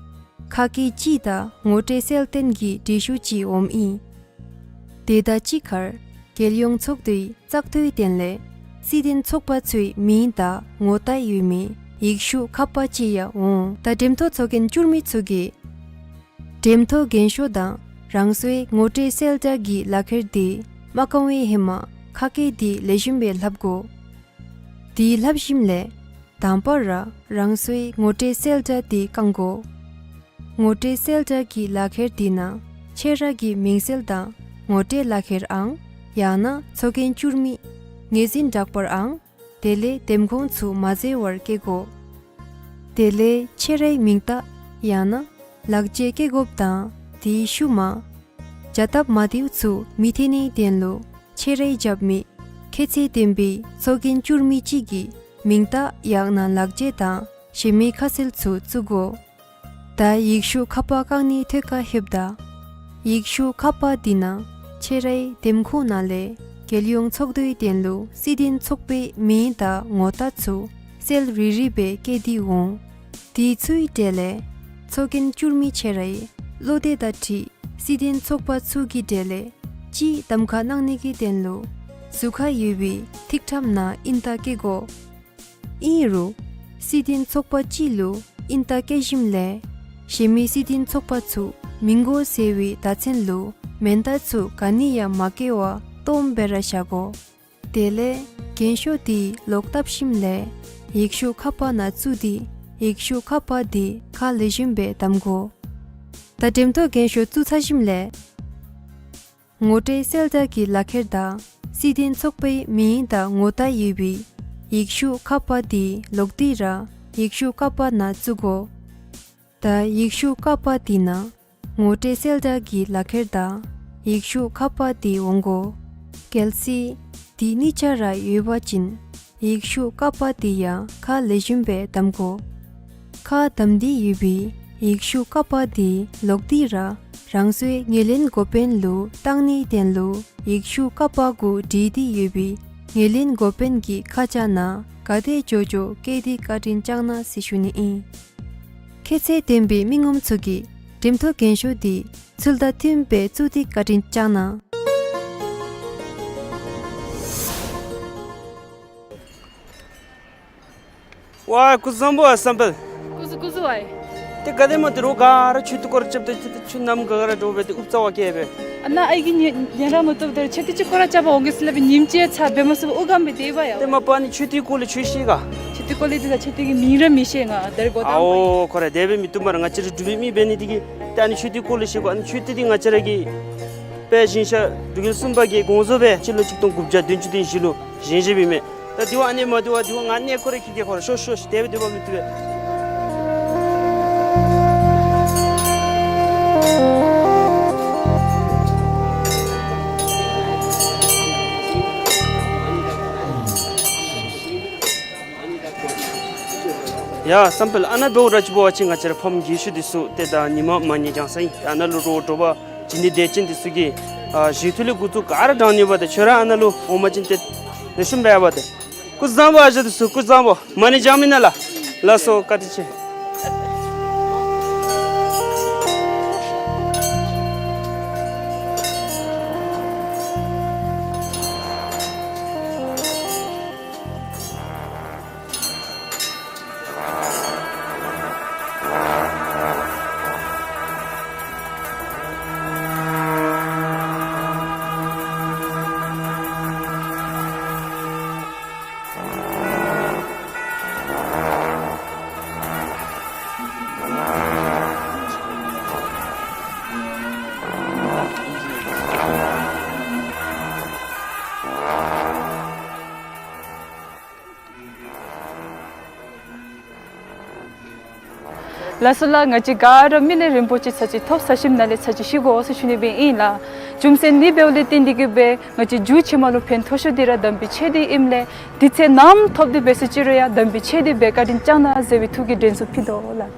ཁ་སྐད་སྤྱི་དང་ངོ་སྤྲོད་གསལ་སྟོན་གྱི་འབྲི་ཤོག་ཅིག་འོངམ་ཨིན། དེ་དང་གཅིག་ཁར་རྒྱལ་ཡོངས་ཚོགས་འདུའི་བཙག་འཐུའི་དོན་ལས་སྲིད་དོན་ཚོགས་པ་ཚུའི་མིང་དང་ངོ་རྟགས་ཡོད་མི་ཡིག་ཤོག་ཁ་པ་ཅིག་ཡང་འོང་། ད་འགྲེམས་ཐོག་ཚོགས་རྒྱན་བསྐྱུར་མི་ཚུ་གིས་འགྲེམས་ཐོག་རྒན་ཤོས་དང་རང་སོའི་ངོ་སྤྲོད་གསལ་བསྒྲགས་ཀྱི་ལག་ཁྱེར་འདི་མ་བཀང་བའི་ཧེ་མ་ཁ་སྐད་འདི་ལེགས་ཤོམ་སྦེ་ལྷབ་དགོ། དེ་ལྷབ་ཞིནམ་ལས་དང་པ་ར་རང་སོའི་ངོ་སྤྲོད་གསལ་བསྒྲགས་འདི་བཀང་དགོ། ངོ་སྤྲོད་གསལ་བསྒྲགས་ཀྱི་ལག་ཁྱེར་འདི་ནང་ཁྱེད་ར་གི་མིང་གསལ་དང་ངོ་སྤྲོད་ལག་ཁྱེར་ཨང་ཡང་ན་ཚོགས་རྒྱན་བསྐྱུར་མི་ངོས་འཛིན་བསྒྲགས་པར་ཨང་དེ་ལས་འདེམས་ཁོངས་ཚུ་མ་བཟོ་བར་བཀལ་དགོ། དེ་ལས་ཁྱེད་རའི་མིང་རྟགས་ཡང་ན་ལག་འཁྱེར་བཀལ་དགོཔ་དང་དེའི་ཤུལ་མ་བྱ་སྟབས་མ་བདེཝ་ཚུ་མི་ཐོན་ནིའི་དོན་ལུ་ཁྱེད་རའི་རྒྱབ་མི་ཁྱད་ཚད་ལྡན་པའི་ཚོགས་རྒྱན་བསྐྱུར་མི་གཅིག་གི་མིང་རྟགས་ཡང་ན་ལག་འཁྱེར་དང་གཞན་མི་ཁ་གསལ་ཚུ་བཙུགས་དགོ། ད་ཡིག་ཤོག་ཁ་པ་བཀང་ནིའི་ཐོག་ཁར་ལྷོདཔ་ད་ཡིག་ཤོག་ཁ་པ་འདི་ནང་ཁྱེད་རའི་འདེམས་ཁོངས་ནང་ལས་རྒྱལ་ཡོངས་ཚོགས་འདུའི་དོན་ལུ་སྲིད་དོན་ཚོགས་པའི་མིང་དང་ངོ་རྟགས་ཚུ་གསལ་རི་རི་སྦེ་བཀོད་དེ་འོང་། དེ་ཚུའི་གྲས་ལས་ཚོགས་རྒྱན་བསྐྱུར་མི་ཁྱེད་རའི་བློ་འདོད་དང་འཁྲིལ་སྲིད་དོན་ཚོགས་པ་ཚུ་གི་གྲས་ལས་གཅིག་གདམ་ཁ་གནང་ནི་གི་དོན་ལུ་ཟུར་ཁར་ཡོད་པའི་ཐིག་ཁྲམ་ནང་ཨིན་རྟགས་བཀོད་དགོ། ཨིན་རུང་སྲིད་དོན་ཚོགས་པ་གཅིག་ལུ་ཨིན་རྟགས་བཀོད་ཞིནམ་ལས་གཞན་མི་སྲིད་དོན་ཚོགས་པ་ཚུ་མི་དགོ་ཟེར་བའི་བརྡ་མཚོན་ལུ་མེན་རྟགས་ཚུ་ག་ནི་ཡང་མ་བཀོད་པར་སྟོངམ་སྦེ་ར་བཞག་དགོ། དེ་ལས་རྒན་ཤོས་འདི་ལོག་བཏབ་ཞིནམ་ལས་ཡིག་ཤོག་ཁ་པ་ནང་བཙུགས་ཏེ་ཡིག་ཤོག་ཁ་པ་འདི་ཁ་ལེགས་ཤོམ་སྦེ་བསྡམ་དགོ། ད་འགྲེམས་ཐོག་རྒན་ཤོས་བཙུགས་ཚར་ཞིནམ་ལས་ངོ་སྤྲོད་གསལ་བསྒྲགས་ཀྱི་ལག་ཁྱེར་དང་སྲིད་དོན་ཚོགས་པའི་མིང་དང་ངོ་རྟགས་ཡོད་པའི་ཡིག་ཤོག་ཁ་པ་འདི་ལོག་སྟེ་ར་ཡིག་ཤོག་ཁ་པ་ནང་བཙུགས་དགོ། ད་ཡིག་ཤོག་ཁ་པ་འདི་ནང་ངོ་སྤྲོད་གསལ་བསྒྲགས་ཀྱི་ལག་ཁྱེར་དང་ཡིག་ཤོག་ཁ་པ་འདི་འོང་དགོ། གལ་སྲིད་འདི་གཉིས་ཆ་ར་ཡོད་པ་ཅིན་ཡིག་ཤོག་ཀ་པ་འདི་ཡང་ཁ་ལེགས་ཤོམ་སྦེ་བསྡམ་དགོ། ཁ་བསྡམས་ཏེ་ཡོད་པའི་ཡིག་ཤོག་ཀ་པ་འདི་ལོག་སྟེ་ར་རང་སོའི་ངོས་ལེན་འགོ་དཔོན་ལུ་བཏང་ནིའི་དོན་ལུ་ཡིག་ཤོག་ཀ་པ་གུ་བྲིས་ཏེ་ཡོད་པའི་ངོས་ལེན་འགོ་དཔོན་གྱི་ཁ་བྱང་ནང་ག་དེ་མགྱོགས་མགྱོགས་བཀོད་དེ་བཀའ་དྲིན་བསྐྱང་གནང་ཟེར་ཞུ་ནི་ཨིན། ཁྱད་ཚད་ལྡན་པའི་མི་ངོམ་ཚུ་གིས་འགྲེམས་ཐོག་རྒན་ཤོས་འདི་ཚུལ་དང་མཐུནམ་སྦེ་བཙུགས་ཏེ་བཀའ་དྲིན་བསྐྱང་གནང་། ཝའེ་སྐུ་གཟུགས་བཟང་པོ་ཨ་བསམ་འཕེལ། སྐུ་གཟུགས་སྐུ་གཟུགས་ཨའི། ཏེ་ག་དེམ་ཅིག་རོགས་ག་ར་མཆོད་རྟེན་སྐོར་ར་རྐྱབ་སྟེ་ཏེ་ཏེ་ཁྱོད་ནམ་ག་ར་འདྲོག་སྦེ་ཏེ་ཨུབ་ཙམ་བ་བཀལ་སྦེ། ཨ་ནཱ་ཨའི་གི་ཉེ་ཉེ་རང་མ་བཏུབ་ད་མཆོད་རྟེན་ཅིག་སྐོར་ར་རྐྱབ་པར་འོང་གེ་ཟེར་སླབ་སྦེ་ཉིནམ་གཅིག་ཚར་འབད་མ་ཚུགས་པར་ཨུ་སྒམ་སྦེ་སྡོད་པ་ཡ། ཏེ་མ་པ་ཨ་ནི་མཆོད་རྟེན་སྐོར་ལས་ཁྱོད་ཤེས་ག། མཆོད་རྟེན་སྐོར་ལས་འདི་ད་མཆོད་རྟེན་གྱི་མིང་ར་མི་ཤེས་ང་ད་རེས་གོ་དང་པ་ཨིན། ཨའོ་ཁོ་ར་དེ་སྦེ་མི་བཏུབ་སྨ་རེ། ང་བཅས་ར་འབྲུག་པའི་མི་འབད་ནི་འདི་གིས་ཏེ་ཨ་ནི་མཆོད་རྟེན་སྐོར་ལས་ཤེས་དགོ། ཨ་ནི་མཆོད་རྟེན་འདི་ང་བཅས་ར་གི་དཔལ་ཞིང་གཤེགས་འབྲུག་རྒྱལ་གསུམ་པ་གིས་དགོངས་རྫོགས་སྦེ་སྤྱི་ལོ་གཅིག་སྟོང་དགུ་བརྒྱ་བདུན་ཅུ་དོན་བཞི་ལུ་བཞེངས་བཞེངསམ་ཨིན་མས། ད་དེ་བ་ཨ་ནི་མ་དེ་བ་དེ་བ་ང་གནས་སྐོར་ར་འཁྱིད་གེ། ཁོ་ར་ཤོག་ཤོག་ཤོག་དེ་སྦེ་སྡོད་པ་མི་བཏུབ་པས། ཡ་བསམ་འཕེལ་ཨ་ནཱ་འབདཝ་ར་ཅིག་འབད་བ་ཅིན་ང་བཅས་ར་ཕམ་རྒས་ཤོས་འདི་ཚུ་ཏེ་ད་ཉི་མ་མ་ཉལ་རྐྱངམ་ཅིག་ཨ་ནཱ་ལུ་རོགས་དྲོ་པ་བྱིན་ནི་དད་ཅན་འདི་ཚུ་གིས་ཨ་བཞེས་ཐུག་ལས་འགོ་བཙུགས་ག་ར་དྲང་ནི་ཡོདཔ་ད་ཁྱོད་ར་ཨ་ནཱ་ལུ་འོང་པ་ཅིན་ཏེ་ལེགས་ཤོམ་འབད་བ་ཏེ། སྐུ་གཟུགས་བཟང་པོ་ཨ་ཞང་འདི་ཚུ་སྐུ་གཟུགས་བཟང་པོ། མ་ཎི་བགྱང་མི་ནང་ལགས། ལགས་སོ་བཀའ་དྲིན་ཆེ། ལགས་སོ་ལགས། ང་བཅས་ག་ར་མི་ལས་རིན་པོ་ཆེ་ཚར་གཅིག་ཐོབ་ས་ཞིནམ་ལས་ཚར་གཅིག་ཤི་དགོ་ཟེར་ཞུ་ནི་སྦེ་ཨིན་ལགས། རྒྱུ་མཚན་འདི་འབདཝ་ལས་བརྟེན་ཏེ་གིས་སྦེ་ང་བཅས་རྒྱུད་ཕྱི་མ་ལུ་ཕན་ཐོགས་ཤོས་འདི་ར་དམ་པའི་ཆོས་འདི་ཨིནམ་ལས་དུས་ཚོད་ནམ་ཐོབ་སྟེ་འབད་ས་ཅིག་རུང་ཡང་དམ་པའི་ཆོས་འདི་འབད་བཀའ་དྲིན་བསྐྱང་གནང་ཟེར་བའི་ཐུགས་ཀྱི་དྲན་གསོ་ཕུལ་དོ་ལགས།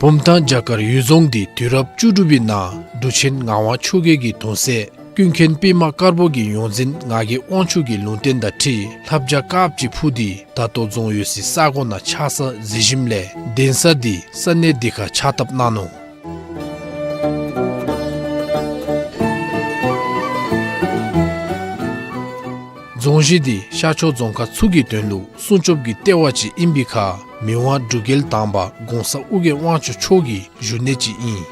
བུམ་ཐང་བྱ་དཀར་གཡུལ་རྫོང་འདི་དུས་རབས་བཅུ་དྲུག་པའི་ནང་འབྲུག་ཆེན་ངག་དབང་ཆོས་རྒྱལ་གྱི་གདུང་སྲས་ཀུན་མཁྱེན་པདྨ་དཀར་པོ་གི་ཡོངས་འཛིན་ངག་གི་དབང་ཕྱུག་གི་ལུང་བསྟན་དང་འཁྲིལ་ལྷ་བྱ་དཀརཔོ་ཅིག་འཕུར་ཏེ་ད་ལྟོ་རྫོང་ཡོད་སའི་ས་གོ་ནང་ཆགས་ས་གཟིགས་ཞིནམ་ལས་གདན་ས་འདི་ས་གནས་འདི་ཁར་ཕྱག་བཏབ་གནང་ནུག། རྫོང་གཞི་འདི་ཤར་ཕྱོགས་རྫོང་ཁག་ཚུ་གི་དོན་ལུ་སྲུང་སྐྱོབ་ཀྱི་ལྟེ་བ་ཅིག་ཨིན་པའི་ཁར་མི་དབང་འབྲུག་རྒྱལ་དང་པ་གོང་ས་ཨོ་རྒྱན་དབང་ཕྱུག་མཆོག་གི་བཞུགས་གནས་ཅིག་ཨིན།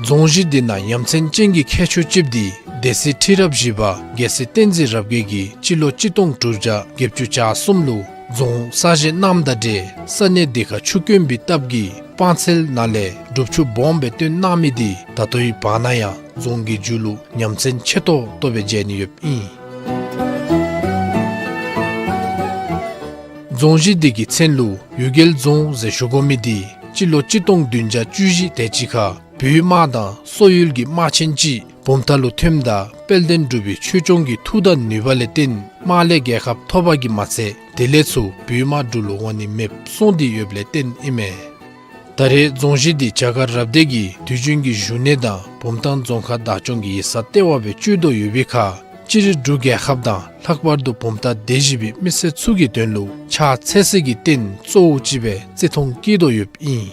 རྫོང་གཞི་འདི་ནང་ཡ་མཚན་ཅན་གྱི་ཁྱད་ཆོས་ཅིག་འདི་སྡེ་སྲིད་ཁྲི་རབས་བཞི་པ་རྒྱལ་སྲས་བསྟན་འཛིན་རབ་རྒྱས་ཀྱིས་སྤྱི་ལོ་གཅིག་སྟོང་དྲུག་བརྒྱ་བརྒྱད་ཅུ་གྱ་གསུམ་ལུ་རྫོང་གསར་བཞེངས་གནངམ་དང་འབྲེལ་ས་གནས་འདི་ཁར་ཆུ་དཀོན་པའི་སྟབས་ཀྱིས་སྤང་ཚལ་ནང་ལས་སྒྲུབ་ཆུ་སྦོམ་སྦེ་བཏོན་གནང་མི་འདི་ད་ལྟོའི་བར་ན་ཡང་རྫོང་གི་མཇུག་ལུ་ཡ་མཚན་ཆེ་ཏོག་ཏོ་སྦེ་མཇལ་ནི་ཡོདཔ་ཨིན། རྫོང་གཞི་འདི་གི་མཚན་ལུ་གཡུལ་རྒྱལ་རྫོང་ཟེར་ཞུ་དགོ་མི་འདི་སྤྱི་ལོ་གཅིག་སྟོང་བདུན་བརྒྱ་བཅུ་བཞི་དེ་ཅིག་ཁར་བོད་དམག་དང་སོག་ཡུལ་གྱི་དམག་ཆེན་ཅིག་བུམ་ཐང་ལུ་ཐོནམ་ད་དཔལ་ལྡན་འབྲུག་པའི་ཆོས་སྐྱོང་གི་མཐུ་དང་ནུས་པ་ལས་བརྟེན་དམག་ལས་རྒྱལ་ཁ་ཐོབ་པ་གིས་མ་ཚད་དེ་ལས་ཚུར་བོད་དམག་འབྲུག་ལུ་འོང་ནི་མེདཔ་སོང་སྟེ་ཡོདཔ་ལས་བརྟེན་ཨིན་མས། ད་རེས་རྫོང་གཞི་འདི་བྱ་དཀར་རབ་སྡེ་གི་དུས་རྒྱུན་གྱི་བཞུགས་གནས་དང་བུམ་ཐང་རྫོང་ཁག་བདག་སྐྱོང་གི་ཡིག་ཚང་ལྟེ་བ་སྦེ་སྤྱོད་དོ་ཡོད་པའི་ཁར་སྤྱིར་འབྲུག་རྒྱལ་ཁབ་དང་ལྷག་པར་དུ་བུམ་ཐང་སྡེ་བཞི་པའི་མི་སེར་ཚུ་གི་དོན་ལུ་ཕྱག་འཚལ་སའི་རྟེན་གཙོ་བོ་ཅིག་སྦེ་བརྩི་མཐོང་བསྐྱེད་དོ་ཡོདཔ་ཨིན།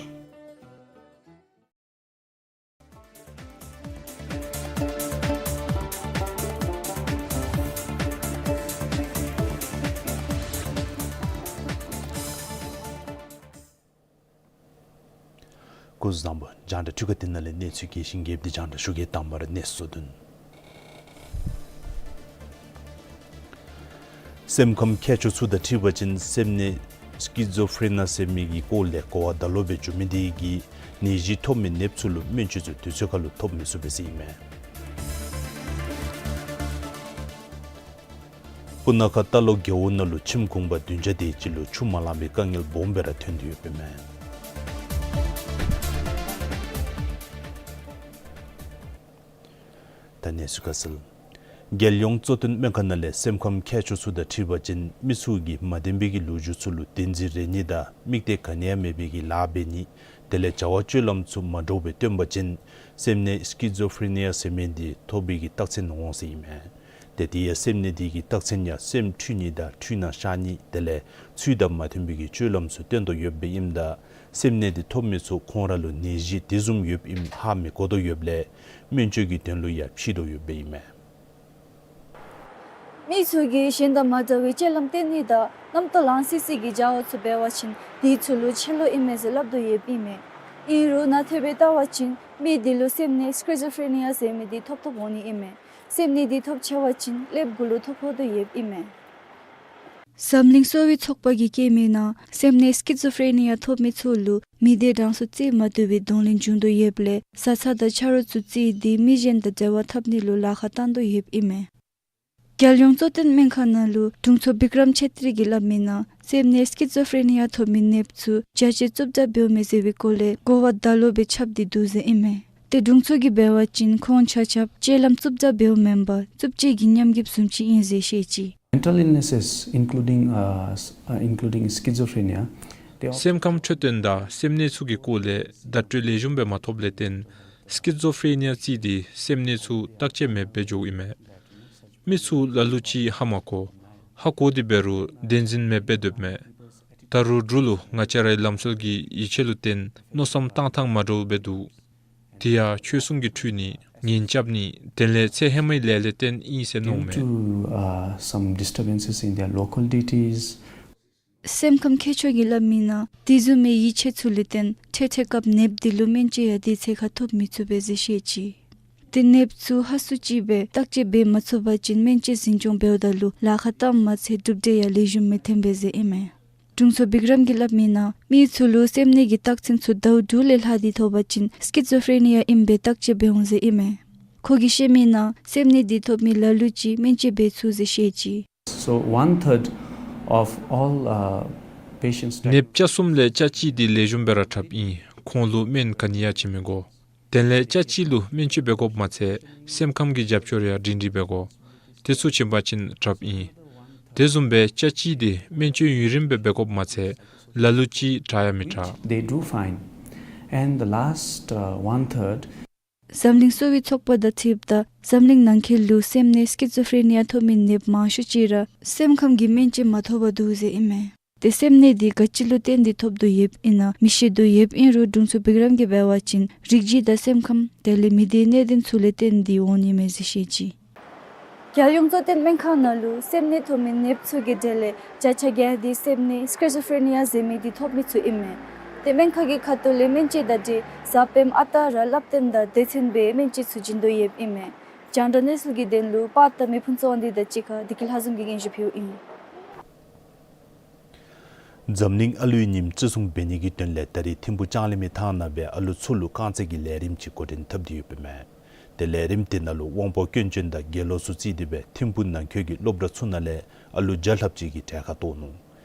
སྐུ་གཟུགས་བཟང་པོ། རྒྱང་བསྒྲགས་འཕྲུལ་ཁང་འདི་ནང་ལས་གནས་ཚུལ་གལ་ཆེ་ཁག་འདི་རྒྱང་བསྒྲགས་ཞུ་གེ། དང་པ་ར་གནས་ཚུལ་བསྡུ་ནི། སེམས་ཁམས་མཁས་མཆོག་ཚུ་དང་འཁྲིལ་བ་ཅིན་སེམས་ནད་སི་ཀི་ཛོ་ཕེ་རེ་ནི་ཡ་ཟེར་མི་གི་སྐོར་ལས་གོ་བ་ད་ལོག་སྦེ་འགྱོ་མི་འདི་གིས་ནད་གཞི་ཐོབ་མི་ནདཔ་ཚུ་ལུ་སྨན་བཅོས་ཚུ་དུས་ཚོད་ཁར་ལུ་ཐོབ་མི་ཚུགས་པས་ཟེར་ཨིན་མས། སྤུ་ན་ཁ་རྟ་ལོག་རྒེད་འོག་ནང་ལུ་ཁྱིམ་གུང་པ་བདུན་བརྒྱ་དེ་ཅིག་ལུ་ཆུ་མ་ལང་པའི་དཀའ་ངལ་སྦོམ་སྦེ་ར་ཐོན་ཏེ་ཡོདཔ་ཨིན་མས། ད་གནས་ཚུལ་ཁ་གསལ། རྒྱལ་ཡོངས་གཙོ་བསྟེན་སྨན་ཁང་ནང་ལས་སེམས་ཁམས་མཁས་མཆོག་ཚུ་དང་འཁྲིལ་བ་ཅིན་མི་ཚུ་གིས་མ་བདེན་པའི་གི་ལོ་རྒྱུས་ཚུ་ལུ་བདེན་འཛིན་རེ་ནི་དང་དམིགས་གཏད་ག་ནི་ཡང་མེད་པའི་གི་ལཱ་འབད་ནི་དེ་ལས་བྱ་བ་སྤྱོད་ལམ་ཚུ་མ་འདྲཝ་སྦེ་སྟོན་པ་ཅིན་སེམས་ནད་སི་ཀི་ཛོ་ཕེ་རེ་ནི་ཡ་ཟེར་མི་འདི་ཐོབ་པའི་གི་རྟགས་མཚན་འོང་ཟེར་ཨིན་མས། ཏེ་དེ་ཡང་སེམས་ནད་འདི་གི་རྟགས་མཚན་ཡང་སེམས་འཁྲུལ་ནི་དང་འཁྲུལ་སྣང་ཤར་ནི་དེ་ལས་ཚུལ་དང་མ་མཐུན་པའི་གི་སྤྱོད་ལམ་ཚུ་སྟོན་དོ་ཡོདཔ་ཨིནམ་ད་སེམས་ནད་འདི་ཐོབ་མི་ཚུ་ཁོང་ར་ལུ་ནད་གཞི་དེ་བཟུམ་ཡོདཔ་ཨིནམ་ཧ་མི་གོ་དོ་ཡོདཔ་ལས་སྨན་བཅོས་ཀྱི་དོན་ལུ་ཡང་ཕྱད་དོ་ཡོདཔ་ཨིན་མས། མི་ཚུ་གིས་གཞན་དང་མ་འདྲ་བའི་སྤྱོད་ལམ་སྟོན་ནི་དང་རྣམ་རྟོག་ལང་སི་སི་གི་བྱ་བ་ཚུ་འབད་བ་ཅིན་དེ་ཚུ་ལུ་ཆེ་ལོ་ཨིན་མས་ཟེར་སླབ་དོ་ཡོདཔ་ཨིན་མས། ཨིན་རུང་ནང་ཐོས་སྦེ་བལྟ་བ་ཅིན་མི་དེ་ལུ་སེམས་ནད་སི་ཀི་ཛོ་ཕེ་རེ་ནི་ཡ་ཟེར་མི་འདི་ཐོབ་ཐོབ་འོང་ནི་ཨིན་མས། སེམས་ནད་འདི་ཐོབ་ཆེ་བ་ཅིན་ཀླདཔ་གུ་ལུ་ཐོབ་ཕོག་དོ་ཡོདཔ་ཨིན་མས། འཛམ་གླིང་གསོ་བའི་ཚོགས་པ་གིས་བཀོད་མི་ནང་སེམས་ནད་སི་ཀི་ཛོ་ཕེ་རེ་ནི་ཡ་ཐོབ་མི་ཚུ་ལུ་མི་སྡེ་གྲངས་སུ་རྩིས་མ་ཐུབ་པའི་གདོང་ལེན་བྱུང་དོ་ཡོདཔ་ལས་བཟའ་ཚང་དང་ཆ་རོགས་ཚུ་རྩིས་ཏེ་མི་གཞན་དང་འབྲེལ་བ་འཐབ་ནི་ལུ་ལཱ་ཁག་བཏང་དོ་ཡོདཔ་ཨིན་མས། རྒྱལ་ཡོངས་གཙོ་བསྟེན་སྨན་ཁང་ནང་ལུ་དྲུང་འཚོ་བི་ཀྲམ་ཆེ་ཏྲི་གིས་སླབ་མི་ནང་སེམས་ནད་སི་ཀི་ཛོ་ཕེ་རེ་ནི་ཡ་ཐོབ་མི་ནདཔ་ཚུ་བརྒྱ་ཆ་བཅུ་གཅིག་འབདཝ་མས་ཟེར་བའི་སྐོར་ལས་གོ་བ་ད་ལོག་སྦེ་ཁྱབ་སྟེ་འདུག་ཟེར་ཨིན་མས། ཏེ་དྲུང་འཚོ་གིས་འབད་བ་ཅིན་ཁོང་ཆ་ཁྱབ་སྤྱོད་ལམ་བཅུ་གཅིག་འབདཝ་མེན་པར་བཅུ་གཅིག་གི་ཉམས་རྒུདཔ་བཟུམ་ཅིག་ཨིན་ཟེར་བཤད་ཅི། Mental illnesses, including, uh, s- uh, including schizophrenia, they are སེམས་ཁམས་འཕྲོད་བསྟེན་དང་སེམས་ནད་ཚུ་གི་སྐོར་ལས་བརྡ་སྤྲོད་ལེགས་ཤོམ་སྦེ་མ་ཐོབ་ལས་བརྟེན་སི་ཀི་ཛོ་ཕེ་རེ་ནི་ཡ་རྩིས་ཏེ་སེམས་ནད་ཚུ་བརྟག་དཔྱད་མེདཔ་སྦེ་འགྱོཝ་ཨིན་མས། མི་ཚུ་ལ་ལུ་ཅིག་ཧ་མ་གོ། ཧ་གོ་སྟེ་འབད་རུང་བདེན་འཛིན་མེདཔ་སྦེ་སྡོདཔ་མས། ད་རུང་འབྲུག་ལུ་ང་བཅས་རའི་ལམ་སྲོལ་གྱི་ཡིད་ཆེས་ལུ་བརྟེན་མནོ་བསམ་བཏང་ཐངས་མ་འདྲཝ་སྦེ་འདུག། དེ་ཡང་ཆོས་སྲུང་གིས་འཁྲུལ་ནི་ངན་རྐྱབ་ནི་དེ་ལས་ཚེ་ཧེ་མའི་ལས་ལས་བརྟེན་ཨིན་ཟེར་མནོཝ་མས། Due to, uh, some disturbances in their local deities. སེམས་ཁམས་མཁས་མཆོག་གིས་སླབ་མི་ནང་དེ་བཟུམ་མའི་ཡིད་ཆེས་ཚུ་ལུ་བརྟེན་འཕྲལ་འཕྲལ་སྐབས་ནདཔ་དེ་ལུ་སྨན་བཅོས་ཡང་དུས་ཚོད་ཁར་ཐོབ་མི་ཚུགས་པས་ཟེར་བཤད་ཅི། ཏེ་ནདཔ་ཚུ་ཧ་སུ་ཅིག་སྦེ་བརྟག་དཔྱད་འབད་མ་ཚུགས་པ་ཅིན་སྨན་བཅོས་འཛིན་སྐྱོང་འབདཝ་ད་ལུ་ལཱ་ཁག་བཏངམ་མ་ཚད་གྲུབ་འབྲས་ཡང་ལེགས་ཤོམ་མི་ཐོན་པས་ཟེར་ཨིན་མས། དྲུང་འཚོ་བི་ཀྲམ་གྱིས་སླབ་མིའི་ནང་མི་ཚུ་ལུ་སེམས་ནད་ཀྱི་རྟགས་མཚན་ཚུ་ཟླཝ་དྲུག་ལས་ལྷག་སྟེ་ཐོབ་པ་ཅིན་སི་ཀི་ཛོ་ཕེ་རེ་ནི་ཡ་ཨིནམ་སྦེ་བརྟག་དཔྱད་འབད་འོང་ཟེར་ཨིན་མས། ཁོ་གིས་བཤད་མིའི་ནང་སེམས་ནད་འདི་ཐོབ་མི་ལ་ལུ་ཅིག་སྨན་བཅོས་འབད་ཚུགས་ཟེར་བཤད་ཅི། So one third of all, uh, patients diagnosed ནདཔ་གཅིག་གསུམ་ལས་གཅིག་འདི་ལེགས་ཤོམ་སྦེ་ར་དྲགཔ་ཨིན། ཁོང་ལུ་སྨན་ག་ནི་ཡང་བྱིན་མི་དགོ། དེ་ལས་གཅིག་ལུ་སྨན་བཅོས་འབད་དགོཔ་མ་ཚད་སེམས་ཁམས་ཀྱི་རྒྱབ་སྐྱོར་ཡང་སྒྲིང་སྒྲིང་འབད་དགོ། དེ་ཚུ་བྱིན་པ་ཅིན་དྲགཔ་ཨིན། དེ་བཟུམ་སྦེ་གཅིག་འདི་སྨན་བཅོས་ཡུན་རིངམོ་སྦེ་འབད་དགོཔ་མ་ཚད་ལ་ལུ་ཅིག་དྲག་ཡང་མི་དྲག། They do fine. And the last, uh, one third འཛམ་གླིང་གསོ་བའི་ཚོགས་པ་དང་འཁྲིལཝ་ད་འཛམ་གླིང་ནང་འཁོད་ལུ་སེམས་ནད་སི་ཀི་ཛོ་ཕེ་རེ་ནི་ཡ་ཐོབ་མི་ནདཔ་མང་ཤོས་ཅིག་ར་སེམས་ཁམས་ཀྱི་སྨན་བཅོས་མ་ཐོབ་པར་འདུག་ཟེར་ཨིན་མས། ཏེ་སེམས་ནད་འདི་ག་ཅི་ལུ་བརྟེན་ཏེ་ཐོབ་དོ་ཡོདཔ་ཨིན་ན་མི་ཤེས་དོ་ཡོདཔ་ཨིན་རུང་དྲུང་འཚོ་བི་ཀྲམ་གྱིས་འབད་བ་ཅིན་རིགས་རྒྱུད་དང་སེམས་ཁམས་དེ་ལས་མི་སྡེའི་གནད་དོན་ཚུ་ལས་བརྟེན་ཏེ་འོང་ནི་མས་ཟེར་བཤད་ཅི། རྒྱལ་ཡོངས་གཙོ་བསྟེན་སྨན་ཁང་ནང་ལུ་སེམས་ནད་ཐོབ་མི་ནདཔ་ཚུ་གི་གྲས་ལས་བརྒྱ་ཆ་བརྒྱད་འདི་སེམས་ནད་སི་ཀི་ཛོ་ཕེ་རེ་ནི་ཡ་ཟེར་མི་འདི་ཐོབ་མི་ཚུ་ཨིན་མས། ཏེ་སྨན་ཁང་གི་ཁ་ཐུག་ལས་སྨན་བཅོས་དང་འབྲེལ་གཟའ་སྤེནམ་ཨ་རྟག་ར་བསླབ་སྟོན་དང་སྡེ་ཚན་སྦེ་སྨན་བཅོས་ཚུ་བྱིན་དོ་ཡོདཔ་ཨིན་མས། རྒྱང་བསྒྲགས་གནས་ཚུལ་གྱི་དོན་ལུ་པར་བཏབ་མི་ཕུན་ཚོགས་དབང་འདུས་དང་གཅིག་ཁར་བདེ་སྐྱིད་ལྷ་འཛོམས་ཀྱིས་སྙན་ཞུ་ཕུལཝ་ཨིན། འཛམ་གླིང་ཨ་ལུའི་ཉིནམ་བརྩི་སྲུང་འབད་ནི་གི་དོན་ལས་ད་རིས་ཐིམ་ཕུག་ལྕང་གླིང་མའི་ཐང་ནང་སྦེ་ཨ་ལུ་ཚུ་ལུ་རྐང་རྩེད་ཀྱི་ལས་རིམ་ཅིག་འགོ་འདྲེན་འཐབ་སྟེ་ཡོདཔ་ཨིན་མས། ཏེ་ལས་རིམ་དེ་ནང་ལུ་དབང་པོ་སྐྱོན་ཅན་དང་དགེ་སློང་ཚུ་བརྩིས་ཏེ་སྦེ་ཐིམ་ཕུག་ནང་འཁོད་ཀྱི་སློབ་གྲྭ་ཚུ་ནང་ལས་ཨ་ལུ་བརྒྱ་ལྷགཔ་ཅིག་གིས་གྲལ་ཁར་གཏོགས་ནུག།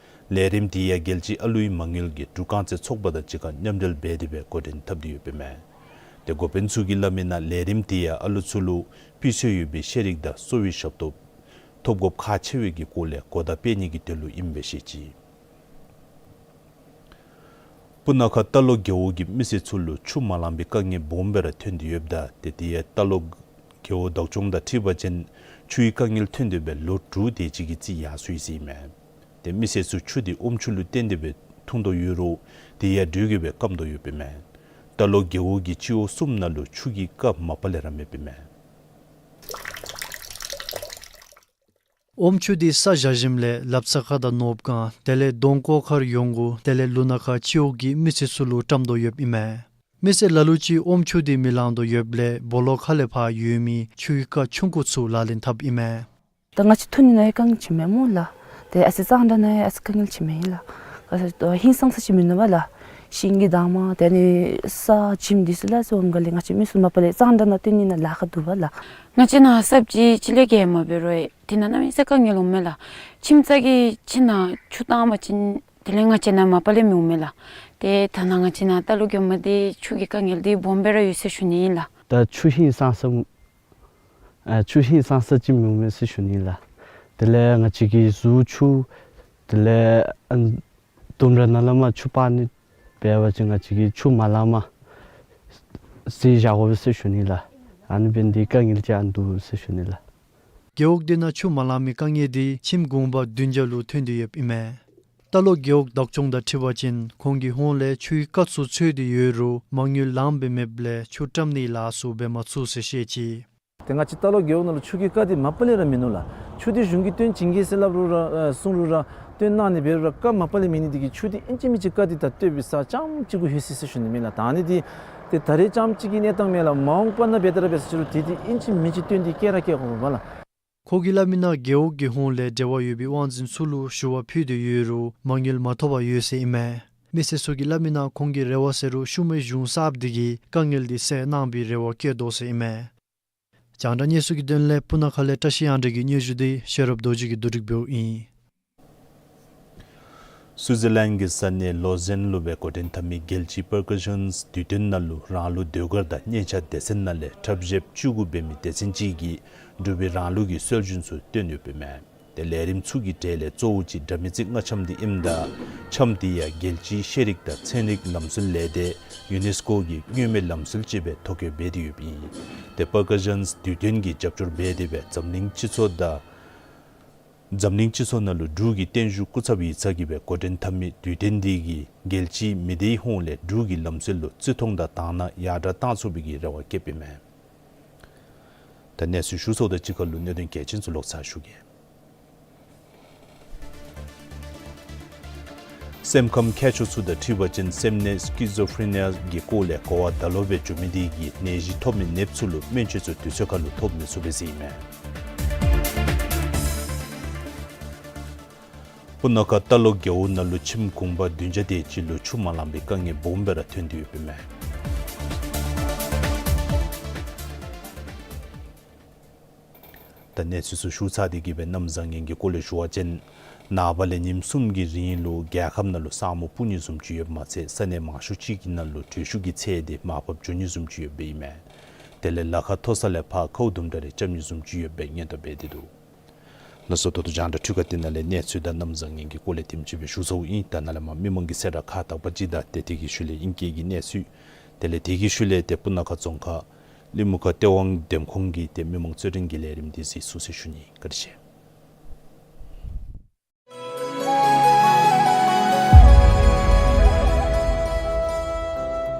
ལས་རིམ་དེ་ཡང་རྒྱལ་སྤྱིའི་ཨ་ལུའི་མ་དངུལ་གྱི་འབྲུག་རྐང་རྩེད་ཚོགས་པ་དང་གཅིག་ཁར་མཉམ་འབྲེལ་འབད་དེ་སྦེ་འགོ་འདྲེན་འཐབ་སྟེ་ཡོདཔ་ཨིན་མས། ཏེ་འགོ་དཔོན་ཚུ་གིས་སླབ་མིའི་ནང་ལས་རིམ་དེ་ཡང་ཨ་ལུ་ཚུ་ལུ་སྤུས་ཚད་ཡོད་པའི་ཤེས་རིག་དང་གསོ་བའི་ཞབས་ཏོག་ཐོབ་དགོཔ་ཁག་ཆེ་བའི་གི་སྐོར་ལས་གོ་བརྡ་སྤེལ་ནི་གི་དོན་ལུ་ཨིནམ་སྦེ་བཤད་ཅི། སྤུ་ན་ཁ་རྟ་ལོག་རྒེད་འོག་གི་མི་སེར་ཚུ་ལུ་ཆུ་མ་ལང་པའི་དཀའ་ངལ་སྦོམ་སྦེ་ར་ཐོན་ཏེ་ཡོདཔ་ད་ཏེ་དེ་ཡང་རྟ་ལོག་རྒེད་འོག་བདག་སྐྱོང་དང་འཁྲིལ་བ་ཅིན་ཆུའི་དཀའ་ངལ་ཐོན་ཏེ་སྦེ་ལོ་དྲུག་དེ་ཅིག་གི་རྩིས་ཡར་སོ་ཡི་ཟེར་ཨིན་མས། ཏེ་མི་སེར་ཚུ་ཆུ་དེ་ཨོམ་ཆུ་ལུ་བརྟེན་ཏེ་སྦེ་འཐུང་དོ་ཡོད་རུང་དེ་ཡང་དྲོད་ཀྱིས་སྦེ་སྐམ་དོ་ཡོདཔ་ཨིན་མས། རྟ་ལོག་རྒེད་འོག་གི་སྤྱི་འོག་གསུམ་ནང་ལུ་ཆུ་གི་རྐ་མ་པ་ལས་ར་མེདཔ་ཨིན་མས། ཨོམ་ཆུ་འདི་ས་བཞག་ཞིནམ་ལས་ལབ་ཙ་ཁ་དང་ནོརབ་སྒང་དེ་ལས་རྡོང་ཀོ་མཁར་ཡོང་གུ་དེ་ལས་ལུ་ན་ཁ་སྤྱི་འོག་གི་མི་སེར་ཚུ་ལུ་བཀྲམ་དོ་ཡོདཔ་ཨིན་མས། མི་སེར་ལ་ལུ་ཅིག་ཨོམ་ཆུ་འདི་མི་ལང་དོ་ཡོདཔ་ལས་སྦོ་ལོགས་ཁ་ལས་ཕར་ཡོད་མི་ཆུའི་རྐ་ཆུང་ཀུ་ཚུ་ལག་ལེན་འཐབ་ཨིན་མས། ད་ང་བཅས་འཐུང་ནི་ནང་ཡང་དཀའ་ངལ་ཅིག་མེད་སྨོ་ལགས། ཏེ་ཨ་ཙི་གཙང་སྦྲ་ནང་ཡང་ཨ་ཙི་དཀའ་ངལ་ཅིག་མེད་ལགས། ག་ས་ཧིང་སངས་ས་ཅིག་མིན་ནུག་པ་ལགས། ཤིང་གི་འདབ་མ་དེ་ནི་ས་བྱེམ་འདི་ཚུ་ལགས་སོ་འོང་ག་ལས་ང་བཅས་མི་ཚུ་མ་པ་ལས་གཙང་སྦྲ་ནང་སྡོད་ནི་ནང་ལཱ་ཁག་འདུག་པ་ལགས། ང་བཅས་ནཱ་ས་བཅུད་ཅིག་ལས་བརྒལ་མ་འབད་རུང་ཡང་དེ་ནང་གནམ་མེད་ས་མེད་དཀའ་ངལ་འོང་མས་ལགས། ཁྱིམ་ཚང་གི་ཁྱིམ་ནང་ཆུ་བཏང་པ་ཅིན་དེ་ལས་ང་བཅས་ནང་མ་པ་ལས་མི་འོང་མས་ལགས། ཏེ་ད་ནཱ་ང་བཅས་ནཱ་རྟ་ལོག་རྒེད་འོག་འདི་ཆུ་གི་དཀའ་ངལ་འདི་སྦོམ་སྦེ་ར་ཡོད་ཟེར་ཞུ་ནི་ཨིན་ལགས། ད་ཆུ་ཧིང་སངས་ས་ཨ་ཆུ་ཧིང་སངས་ས་ཅིག་མི་འོང་མས་ཟེར་ཞུ་ནི་ལགས། དེ་ལས་ང་བཅས་ཀྱི་གཟུགས་ཆུ་དེ་ལས་ཨ་ལྡུམ་ར་ནང་ལས་མར་ཆུ་སྤར་ནི་འབད་བ་ཅིན་ང་བཅས་ཀྱིས་ཆུ་མ་ལངམ་བསྲེག་བཞག་དགོ་པས་ཟེར་ཞུ་ནི་ལགས། ཨ་ནི་འབད་ནི་འདི་དཀའ་ངལ་ཅིག་ཨ་ནི་འདུག་ཟེར་ཞུ་ནི་ལགས། རྒེད་འོག་འདི་ནང་ཆུ་མ་ལང་མི་དཀའ་ངལ་འདི་ཁྱིམ་གུང་པ་བདུན་བརྒྱ་ལུ་ཐོན་ཏེ་ཡོདཔ་ཨིན་མས། རྟ་ལོག་རྒེད་འོག་བདག་སྐྱོང་དང་འཁྲིལ་བ་ཅིན་ཁོང་གི་ཧོངས་ལས་ཆུའི་རྐ་ཚུ་འཚོལ་ཏེ་ཡོད་རུང་མ་དངུལ་ལངམ་སྦེ་མེདཔ་ལས་ཆུ་བཀྲམ་ནིའི་ལཱ་ཚུ་འབད་མ་ཚུགས་ཟེར་བཤད་ཅི། ཏེ་ང་བཅས་རྟ་ལོག་རྒེད་འོག་ནང་ལུ་ཆུ་གི་རྐ་འདི་མ་པ་ལས་ར་མིན་ནུག་ལགས། ཆུ་འདི་གཞུང་གིས་བཏོན་བྱིན་གེ་ཟེར་སླབ་རུང་ར་ཨ་གསུང་རུང་ར་བཏོན་གནང་ནི་འབད་རུང་ར་རྐ་མ་པ་ལས་མེད་ནི་འདི་གིས་ཆུ་འདི་ཨིན་ཅི་མིན་ཅི་རྐ་འདི་ད་བཏོན་པའི་ས་རྐྱངམ་གཅིག་གུ་ལྷོད་ཅི་ཟེར་ཞུ་ནི་མས་ལགས། ད་ཨ་ནི་འདི་ཏེ་ད་རེས་རྐྱངམ་གཅིག་གི་གནས་སྟངས་མེན་ལགས། མ་འོངས་པ་ནང་འབད་དེ་ར་འབད་ཟེར་ཞུ་རུང་དེ་འདི་ཨིན་ཅི་མིན་ཅི་བཏོན་ཏེ་བསྐྱལ་ར་བསྐྱལ་དགོ་པས་ལགས། ཁོ་གིས་སླབ་མིའི་ནང་རྒེད་འོག་གི་ཧོངས་ལས་འབྲེལ་བ་ཡོད་པའི་དབང་འཛིན་ཚུ་ལུ་ཞུ་བ་ཕུལ་ཏེ་ཡོད་རུང་མ་དངུལ་མ་ཐོབ་པར་ཡོད་ཟེར་ཨིན་མས། མི་སེར་ཚུ་གིས་སླབ་མིའི་ནང་ཁོང་གི་རེ་བ་ཟེར་རུང་ཤུལ་མའི་གཞུང་གསརཔ་འདི་གིས་དཀའ་ངལ་འདི་སེལ་གནང་བའི་རེ་བ་བསྐྱེད་དོ་ཟེར་ཨིན་མས། རྒྱང་བསྒྲགས་གནས་ཚུལ་གྱི་དོན་ལས་སྤུ་ན་ཁ་ལས་བཀྲ་ཤིས་དབྱངས་སྒྲོན་གྱི་སྙན་ཞུ་འདི་ཤེས་རབ་རྡོ་རྗེ་གིས་བསྡུ་སྒྲིག་འབདཝ་ཨིན། སུའི་ཛར་ལེནཌ་གི་ས་གནས་ལོ་ཛེན་ལུ་སྦེ་འགོ་འདྲེན་འཐབ་མི་རྒྱལ་སྤྱིའི་པར་ཀ་ཤཱནསི་དུས་སྟོན་ནང་ལུ་རང་ལུགས་ཟློས་གར་དང་སྙན་ཆ་སྡེ་ཚན་ནང་ལས་འཁྲབ་གཞས་བཅུ་དགུ་འབད་མི་སྡེ་ཚན་ཅིག་གིས་འབྲུག་པའི་རང་ལུགས་ཀྱི་སྲོལ་རྒྱུན་ཚུ་སྟོན་ཡོདཔ་ཨིན་མས། ཏེ་ལས་རིམ་ཚུ་གི་གྲས་ལས་གཙོ་བོ་ཅིག་དགྲ་མེད་རྩེ་རྔ་འཆམ་འདི་ཨིནམ་ད་འཆམ་འདི་ཡང་རྒྱལ་སྤྱིའི་ཤེས་རིག་དང་ཚན་རིག་ལམ་སྲོལ་ལས་སྡེ་ཡུ་ནེས་ཀོ་གི་མངོན་མེད་ལམ་སྲོལ་ཅིག་སྦེ་ཐོ་བཀོད་འབད་དེ་ཡོདཔ་ཨིན། ཏེ་པར་ཀ་ཤཱནསི་དུས་སྟོན་གྱི་རྒྱབ་སྐྱོར་འབད་དེ་སྦེ་འཛམ་གླིང་སྤྱི་ཚོགས་དང་འཛམ་གླིང་སྤྱི་ཚོགས་ནང་ལུ་འབྲུག་གི་བརྟན་བཞུགས་སྐུ་ཚབ་ཡིག་ཚང་གིས་སྦེ་འགོ་འདྲེན་འཐབ་མི་དུས་སྟོན་འདི་གིས་རྒྱལ་སྤྱིའི་མི་སྡེའི་ཧོངས་ལས་འབྲུག་གི་ལམ་སྲོལ་ལུ་བརྩི་མཐོང་དང་དག་སྣང་ཡར་དྲག་གཏང་ཚུགས་པའི་གི་རེ་བ་བསྐྱེདཔ་ཨིན་མས། ད་གནས་ཚུལ་ཞུ་ཚརཝ་དང་གཅིག་ཁར་ལུ་གནད་དོན་གལ་ཆེན་ཚུ་ལོག་ཚར་ཞུ་གེ། སེམས་ཁམས་མཁས་མཆོག་ཚུ་དང་འཁྲིལ་བ་ཅིན་སེམས་ནད་སི་ཀི་ཛོ་ཕེ་རེ་ནི་ཡ་གི་སྐོར་ལས་གོ་བ་ད་ལོག་སྦེ་འབྱོན་མི་དེ་གིས་ནད་གཞི་ཐོབ་མི་ནདཔ་ཚུ་ལུ་སྨན་བཅོས་ཚུ་དུས་ཚོད་ཁར་ལུ་ཐོབ་མི་ཚུགས་པས་ཟེར་ཨིན་མས། སྤུ་ན་ཁ་རྟ་ལོག་རྒེད་འོག་ནང་ལུ་ཁྱིམ་གུང་པ་བདུན་བརྒྱ་དེ་ཅིག་ལུ་ཆུ་མ་ལང་པའི་དཀའ་ངལ་སྦོམ་སྦེ་ར་ཐོན་ཏེ་ཡོདཔ་ཨིན་མས། ད་གནས་ཚུལ་ཚུ་ཞུ་ཚར་ཏེ་གི་སྦེ་གནམ་བཟང་ངན་གྱི་སྐོར་ལས་ཞུ་བ་ཅིན་ནངས་པ་ལས་ཉིནམ་གསུམ་གྱི་རིང་ལུ་རྒྱལ་ཁབ་ནང་ལུ་ས་སྨུག་སྤུབ་ནི་བཟུམ་ཅིག་ཡོདཔ་མ་ཚད་ས་གནས་མང་ཤོས་ཅིག་གི་ནང་ལུ་དྲོད་ཤུགས་ཀྱི་ཚད་དེ་མར་ཕབ་འགྱོ་ནི་བཟུམ་ཅིག་ཡོདཔ་ཨིན་མས། དེ་ལས་ལ་ཁ་མཐོ་ས་ལས་ཕར་ཁཝ་དུམ་གྲ་རེ་རྐྱབ་ནི་བཟུམ་ཅིག་ཡོདཔ་སྦེ་སྙན་ཐོ་སྤེལ་ཏེ་འདུག། ལགས་སོ། ད་ལྟོ་རྒྱང་བསྒྲགས་འཕྲུལ་ཁང་འདི་ནང་ལས་གནས་ཚུལ་དང་གནམ་བཟང་ངན་གྱི་སྐོར་ལས་དེམ་ཅིག་སྦེ་ཞུ་ཚརཝ་ཨིན། ད་ནཱ་ལས་མར་མི་མང་གི་གསལ་བསྒྲགས་ཁག་དག་པ་ཅིག་དང་ཏེ་དེ་གི་ཤུལ་ལས་ཨིང་སྐད་ཀྱི་གནས་ཚུལ། དེ་ལས་དེ་གི་ཤུལ་ལས་ཏེ་སྤུ་ན་ཁ་རྫོང་ཁག་གླིང་མུ་ཁ་སྟེས་དབང་འདེམས་ཁོངས་ཀྱི་ཏེ་མི་མང་རྩོད་འགྲན་གྱི་ལས་རིམ་འདི་གཟིགས་ཚུགས་ཟེར་ཞུ་ནི། བཀའ་དྲིན་ཆེ།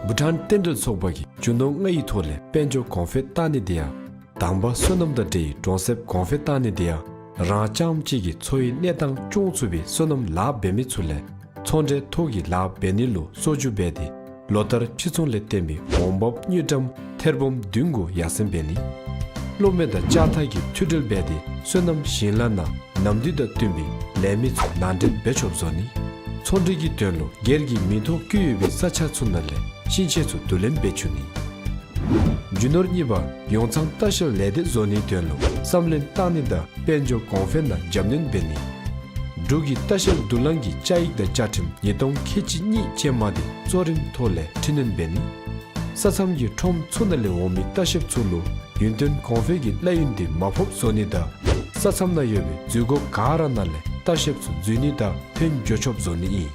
བྷུ་ཊཱན་རྟེན་འབྲེལ་ཚོགས་པ་གིས་རྒྱུ་ནོར་ལྔ་ཡི་ཐོག་ལས་དཔལ་འབྱོར་གོང་འཕེལ་བཏང་ནི་དེ་ཡང་དང་པ་སོ་ནམ་དང་འབྲེལ་བའི་གྲོང་གསེབ་གོང་འཕེལ་བཏང་ནི་དེ་ཡང་རང་རྐྱངམ་གཅིག་གི་འཚོ་བའི་གནས་སྟངས་སྐྱོང་ཚུགས་པའི་སོ་ནམ་ལཱ་འབད་མི་ཚུ་ལས་ཚོང་འབྲེལ་ཐོག་གི་ལཱ་འབད་ནི་ལུ་སྲོག་རྒྱུ་འབད་དེ་ལོ་ལྟར་ཕྱིར་ཚོང་ལས་བརྟེན་པའི་འོང་འབབ་དངུལ་ཀྲམ་ཐེར་འབུམ་བདུན་གུ་ཡར་སེང་འབད་ནི། གློག་མེ་དང་ལྕགས་ཐག་གི་མཐུད་འབྲེལ་འབད་དེ་སོ་ནམ་ཞིང་ལཱ་ནང་ནམ་དུས་དང་བསྟུན་པའི་ལས་མི་ཚུ་ནང་འདྲེན་འབད་ཆོགཔ་བཟོ་ནི། ཚོང་འབྲེལ་གྱི་དོན་ལུ་སྒེར་གྱི་མིང་ཐོ་བཀོད་ཡོད་པའི་ས་ཆ་ཚུ་ནང་ལས་ཤིང་ཆས་ཚུ་བསྡུ་ལེན་འབད་བཅུག་ནི། རྒྱུ་ནོར་གཉིས་པ་ཡོངས་ཚང་ལྟ་བཤལ་ལས་སྡེ་བཟོ་ནིའི་དོན་ལུ་བསམ་བློ་བཏང་ནི་དང་དཔལ་འབྱོར་གོང་འཕེལ་ནང་རྒྱབ་སྣོན་འབད་ནི། འབྲུག་གི་ལྟ་བཤལ་དུག་རླངས་ཀྱི་བཅའ་ཡིག་དང་བཅའ་ཁྲིམས་ཉིས་སྟོང་ཁལ་གཅིག་གཉིས་ཅན་མ་དེ་གཙོ་རིམ་ཐོག་ལས་འཕྲི་སྣོན་འབད་ནི། ས་མཚམས་ཀྱི་ཁྲོམ་ཚུ་ནང་ལས་འོང་མི་ལྟ་བཤལཔ་ཚུ་ལུ་ཡུན་བརྟན་གོང་འཕེལ་གྱི་གླ་ཡུན་དེ་མར་ཕབ་བཟོ་ནི་དང་ས་མཚམས་ནང་ཡོད་པའི་འཛུལ་སྒོ་ག་ར་ནང་ལས་ལྟ་བཤལཔ་ཚུ་འཛུལ་ནི་དང་ཕར་འགྱོ་ཆོགཔ་བཟོ་ནི་ཨིན།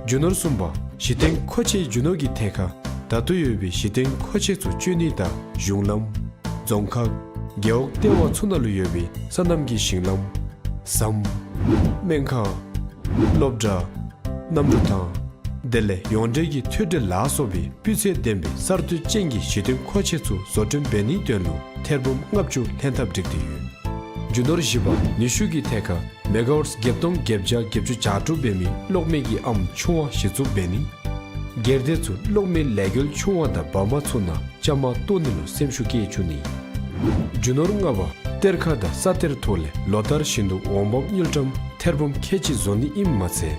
རྒྱུ་ནོར་གསུམ་པ་གཞི་རྟེན་མཁོ་ཆས་རྒྱུ་ནོར་གྱི་ཐད་ཁར་ད་ལྟོ་ཡོད་པའི་གཞི་རྟེན་མཁོ་ཆས་ཚུ་སྤྱོད་ནི་དང་གཞུང་ལམ། རྫོང་ཁག་རྒེད་འོག་ལྟེ་བ་ཚུ་ནང་ལུ་ཡོད་པའི་སོ་ནམ་གྱི་ཞིང་ལམ། ཟམ། སྨན་ཁང་། སློབ་གྲྭ། གནམ་གྲུ་ཐང་། དེ་ལས་ཡོངས་འབྲེལ་གྱི་མཐུད་འབྲེལ་ལ་སོགས་པའི་སྤུས་ཚད་ལྡན་པའི་གསར་གཏོད་ཅན་གྱི་གཞི་རྟེན་མཁོ་ཆས་ཚུ་བཟོ་སྐྲུན་འབད་ནིའི་དོན་ལུ་ཐེར་འབུམ་ལྔ་བཅུ་ལྷན་ཐབས་བསྒྲིགས་ཏེ་ཡོད། རྒྱུ་ནོར་བཞི་པ་ནུས་ཤུགས་ཀྱི་ཐད་ཁར་མེ་ག་ཝཊ་བརྒྱད་སྟོང་བརྒྱད་བརྒྱ་བརྒྱད་ཅུ་གྱ་དྲུག་འབད་མི་གློག་མེ་གི་ཨམ་ཆུང་བ་གཞི་བཙུགས་འབད་ནི། སྒེར་སྡེ་ཚུ་གློག་མེ་ལས་འགུལ་ཆུང་བ་དང་འབར་མ་ཚུ་ནང་བཅའ་མར་གཏོགས་ནི་ལུ་སེམས་ཤུགས་བསྐྱེད་བཅུག་ནི། རྒྱུ་ནོར་ལྔ་པ་གཏེར་ཁ་དང་ས་གཏེར་ཐོག་ལས་ལོ་ལྟར་བཞིན་དུ་འོང་འབབ་དངུལ་ཀྲམ་ཐེར་འབུམ་ཁལ་གཅིག་བཟོ་ནི་ཨིནམ་མ་ཚད་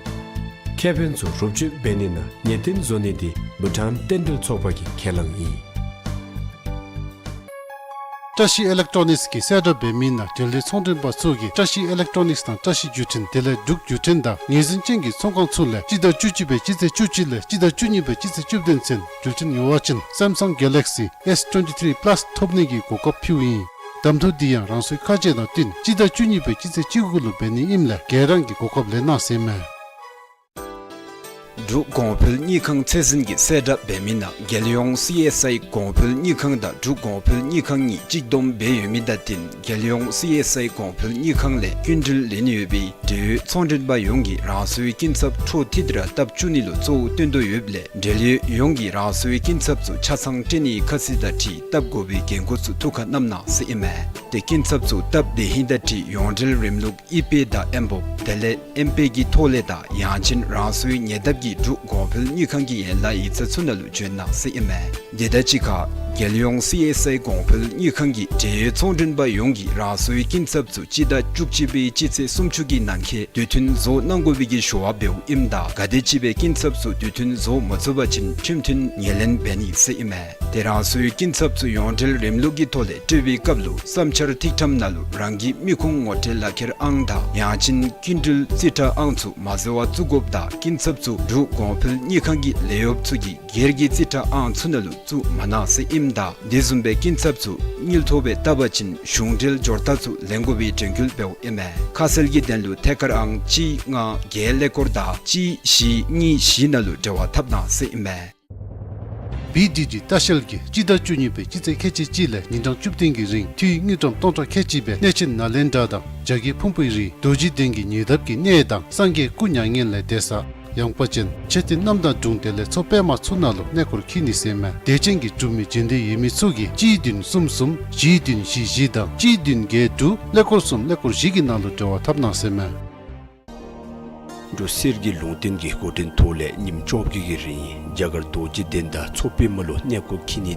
ཁེ་ཕན་ཚུ་རུབ་གཅོད་འབད་ནི་ནང་ངེས་བརྟན་བཟོ་ནི་དེ་བྷུ་ཊཱན་རྟེན་འབྲེལ་ཚོགས་པ་གི་ཁས་བླངས་ཨིན། བཀྲ་ཤིས་ཨི་ལེག་ཊོ་ནིགསི་གི་གསལ་བསྒྲགས་འབད་མི་ནང་འབྲེལ་ཡོད་ཚོང་མགྲོན་པ་ཚུ་གིས་བཀྲ་ཤིས་ཨི་ལེག་ཊོ་ནིགསི་དང་བཀྲ་ཤིས་བརྒྱུད་འཕྲིན་དེ་ལས་འབྲུག་བརྒྱུད་འཕྲིན་དང་ངོས་འཛིན་ཅན་གྱི་ཚོང་ཁང་ཚུ་ལས་སྤྱི་ཟླ་བཅུ་གཅིག་པའི་སྤྱི་ཚེས་བཅུ་གཅིག་ལས་སྤྱི་ཟླ་བཅུ་གཉིས་པའི་སྤྱི་ཚེས་བཅུ་བདུན་ཚུན་འབྲུག་བརྒྱུད་འཕྲིན་ཉོ་བ་ཅིན་སེམ་སང་གེ་ལེག་སི་ཨེསི་ཊུ་ཝེན་ཊི་ཐི་རི་པ་ལཱསི་ཐོབ་ནི་གི་གོ་སྐབས་ཕུལཝ་ཨིན། གདམ་འཐུ་འདི་ཡང་རང་སོའི་ཁ་རྗེ་དང་བསྟུན་སྤྱི་ཟླ་བཅུ་གཉིས་པའི་སྤྱི་ཚེས་བཅུ་དགུ་ལུ་འབད་ནི་ཨིནམ་ལས་ག་ར་གིས་གོ་སྐབས་ལེན་གནང་ཟེར་ཨིན་མས། འབྲུག་གོང་འཕེལ་དངུལ་ཁང་ཚད་འཛིན་གྱི་གསལ་བསྒྲགས་འབད་མི་ནང་རྒྱལ་ཡོངས་སི་ཨེསི་ཨའི་གོང་འཕེལ་དངུལ་ཁང་དང་འབྲུག་གོང་འཕེལ་དངུལ་ཁང་གཉིས་གཅིག་བསྡོམས་འབད་ཡོད་མི་དང་བསྟུན་རྒྱལ་ཡོངས་སི་ཨེསི་ཨའི་གོང་འཕེལ་དངུལ་ཁང་ལས་སྐྱིན་འགྲུལ་ལེན་ཡོད་པའི་འབྲེལ་ཡོད་ཚོང་མགྲོན་པ་ཡོངས་ཀྱིས་རང་སོའི་སྐྱིན་ཚབ་འཕྲོ་མཐུད་དེ་ར་བཏབ་བཅུག་ནི་ལུ་གཙོ་བོ་བཏོན་དོ་ཡོདཔ་ལས་འབྲེལ་ཡོད་ཡོངས་ཀྱིས་རང་སོའི་སྐྱིན་ཚབ་ཚུ་ཆ་ཚང་སྤྲོད་ནིའི་ཁ་གསལ་དང་འཁྲིལ་བཏབ་དགོ་པའི་འགན་ཁུར་ཚུ་ཐུགས་ཁར་བསྣམས་གནང་ཟེར་ཨིན་མས། ཏེ་སྐྱིན་ཚབ་ཚུ་བཏབ་སྡོད་ཧིང་དང་འཁྲིལ་ཡོངས་འབྲེལ་རིམ་ལུགས་ཨི་པེ་དང་ཨེམ་བོབ་དེ་ལས་ཨེམ་པེ་གི་ཐོག་ལས་དང་ཡང་ཅིན་རང་སོའི་ཉེ་འདབས་ཀྱི་འབྲུག་གོང་འཕེལ་དངུལ་ཁང་གི་ཡན་ལག་ཡིག་ཚང་ཚུ་ནང་ལུ་བྱོན་གནང་ཟེར་ཨིན་མས། དེ་དང་གཅིག་ཁར་རྒྱལ་ཡོངས་སི་ཨེསི་ཨའི་གོང་འཕེལ་དངུལ་ཁང་གིས་འབྲེལ་ཡོད་ཚོང་མགྲོན་པ་ཡོངས་ཀྱིས་རང་སོའི་སྐྱིན་ཚབ་ཚུ་སྤྱི་ཟླ་བཅུ་གཅིག་པའི་སྤྱི་ཚེས་སུམ་ཅུ་གི་ནང་འཁོད་དུས་མཐུན་བཟོ་གནང་དགོ་པའི་གི་ཞུ་བ་འབདཝ་ཨིནམ་ད་ག་དེམ་ཅིག་སྦེ་སྐྱིན་ཚབ་ཚུ་དུས་མཐུན་བཟོ་མ་ཚུགས་པ་ཅིན་ཁྲིམས་མཐུན་ངོས་ལེན་འབད་ནི་ཟེར་ཨིན་མས། ཏེ་རང་སོའི་སྐྱིན་ཚབ་ཚུ་ཡོངས་འབྲེལ་རིམ་ལུགས་ཀྱི་ཐོག་ལས་སྤྲོད་པའི་སྐབས་ལུ་བསམ་འཆར་ཐིག་ཕྲེང་ནང་ལུ་རང་གི་མི་ཁུངས་ངོ་སྤྲོད་ལག་ཁྱེར་ཨང་དང་ཡང་ཅིན་སྐྱིན་འགྲུལ་རྩིས་ཁྲ་ཨང་ཚུ་མ་འཛོལ་བར་བཙུགས་དགོཔ་དང་སྐྱིན་ཚབ་ཚུ་འབྲུག་གོང་འཕེལ་དངུལ་ཁང་གི་ལས་གཡོགཔ་ཚུ་གིས་སྒེར་གྱི་རྩིས་ཁྲ་ཨང་ཚུ་ནང་ལུ་བཙུགས་མ་གནང་ཟེར་ཨིནམ་ད་དེ་བཟུམ་སྦེ་སྐྱིན་ཚབ་ཚུ་དངུལ་ཐོག་སྦེ་བཏབ་པ་ཅིན་གཞུང་འབྲེལ་འབྱོར་རྟགས་ཚུ་ལེན་དགོ་པའི་དྲན་སྐུལ་འབདཝ་ཨིན་མས། ཁ་གསལ་གྱི་དོན་ལུ་ཐད་ཀར་ཨང་གཅིག་ལྔ་བརྒྱད་ཀླད་ཀོར་དང་གཅིག་བཞི་གཉིས་བཞི་ནང་ལུ་འབྲེལ་བ་འཐབ་གནང་ཟེར་ཨིན་མས། བི་ཌི་ཌི་ལྟ་བཤལ་གྱིས་སྤྱི་ཟླ་བཅུ་གཉིས་པའི་སྤྱི་ཚེས་ཁལ་གཅིག་གཅིག་ལས་ཉིན་གྲངས་བཅུ་བདུན་གྱི་རིང་འཐུས་དངུལ་ཀྲམ་སྟོང་ཕྲག་ཁལ་གཅིག་སྦེ་གནས་ཆེན་ནཱ་ལེནྡྲ་དང་རྒྱ་གི་ཕུང་པོའི་རི་རྡོ་རྗེ་གདན་གྱི་ཉེ་འདབས་ཀྱི་གནས་དང་སངས་རྒྱས་སྐུ་མྱ་ངན་ལས་འདས་ས་ཡངས་པ་ཅན་མཆོད་རྟེན་རྣམ་དག་སྒྲུང་དེ་ལས་མཚོ་པདྨ་ཚུ་ནང་ལུ་གནས་སྐོར་འཁྱིད་ནི་ཟེར་མས། དད་ཅན་གྱི་འབྲུག་མི་རྗེས་འདེད་ཡོད་མི་ཚུ་གིས་གཅིག་བདུན་གསུམ་གསུམ་བཞི་བདུན་བཞི་བཞི་དང་གཅིག་བདུན་བརྒྱད་དྲུག་ཀླད་ཀོར་གསུམ་ཀླད་ཀོར་བཞི་གི་ནང་ལུ་འབྲེལ་བ་འཐབ་གནང་ཟེར་མས། འབྲུག་གསེར་གྱི་ལུང་བསྟན་གྱི་འགོ་འདྲེན་ཐོག་ལས་ཉིནམ་བཅོ་བརྒྱད་ཀྱི་རིང་རྒྱ་གར་རྡོ་རྗེ་གདན་དང་མཚོ་པདྨ་ལུ་གནས་སྐོར་འཁྱིད་ནི།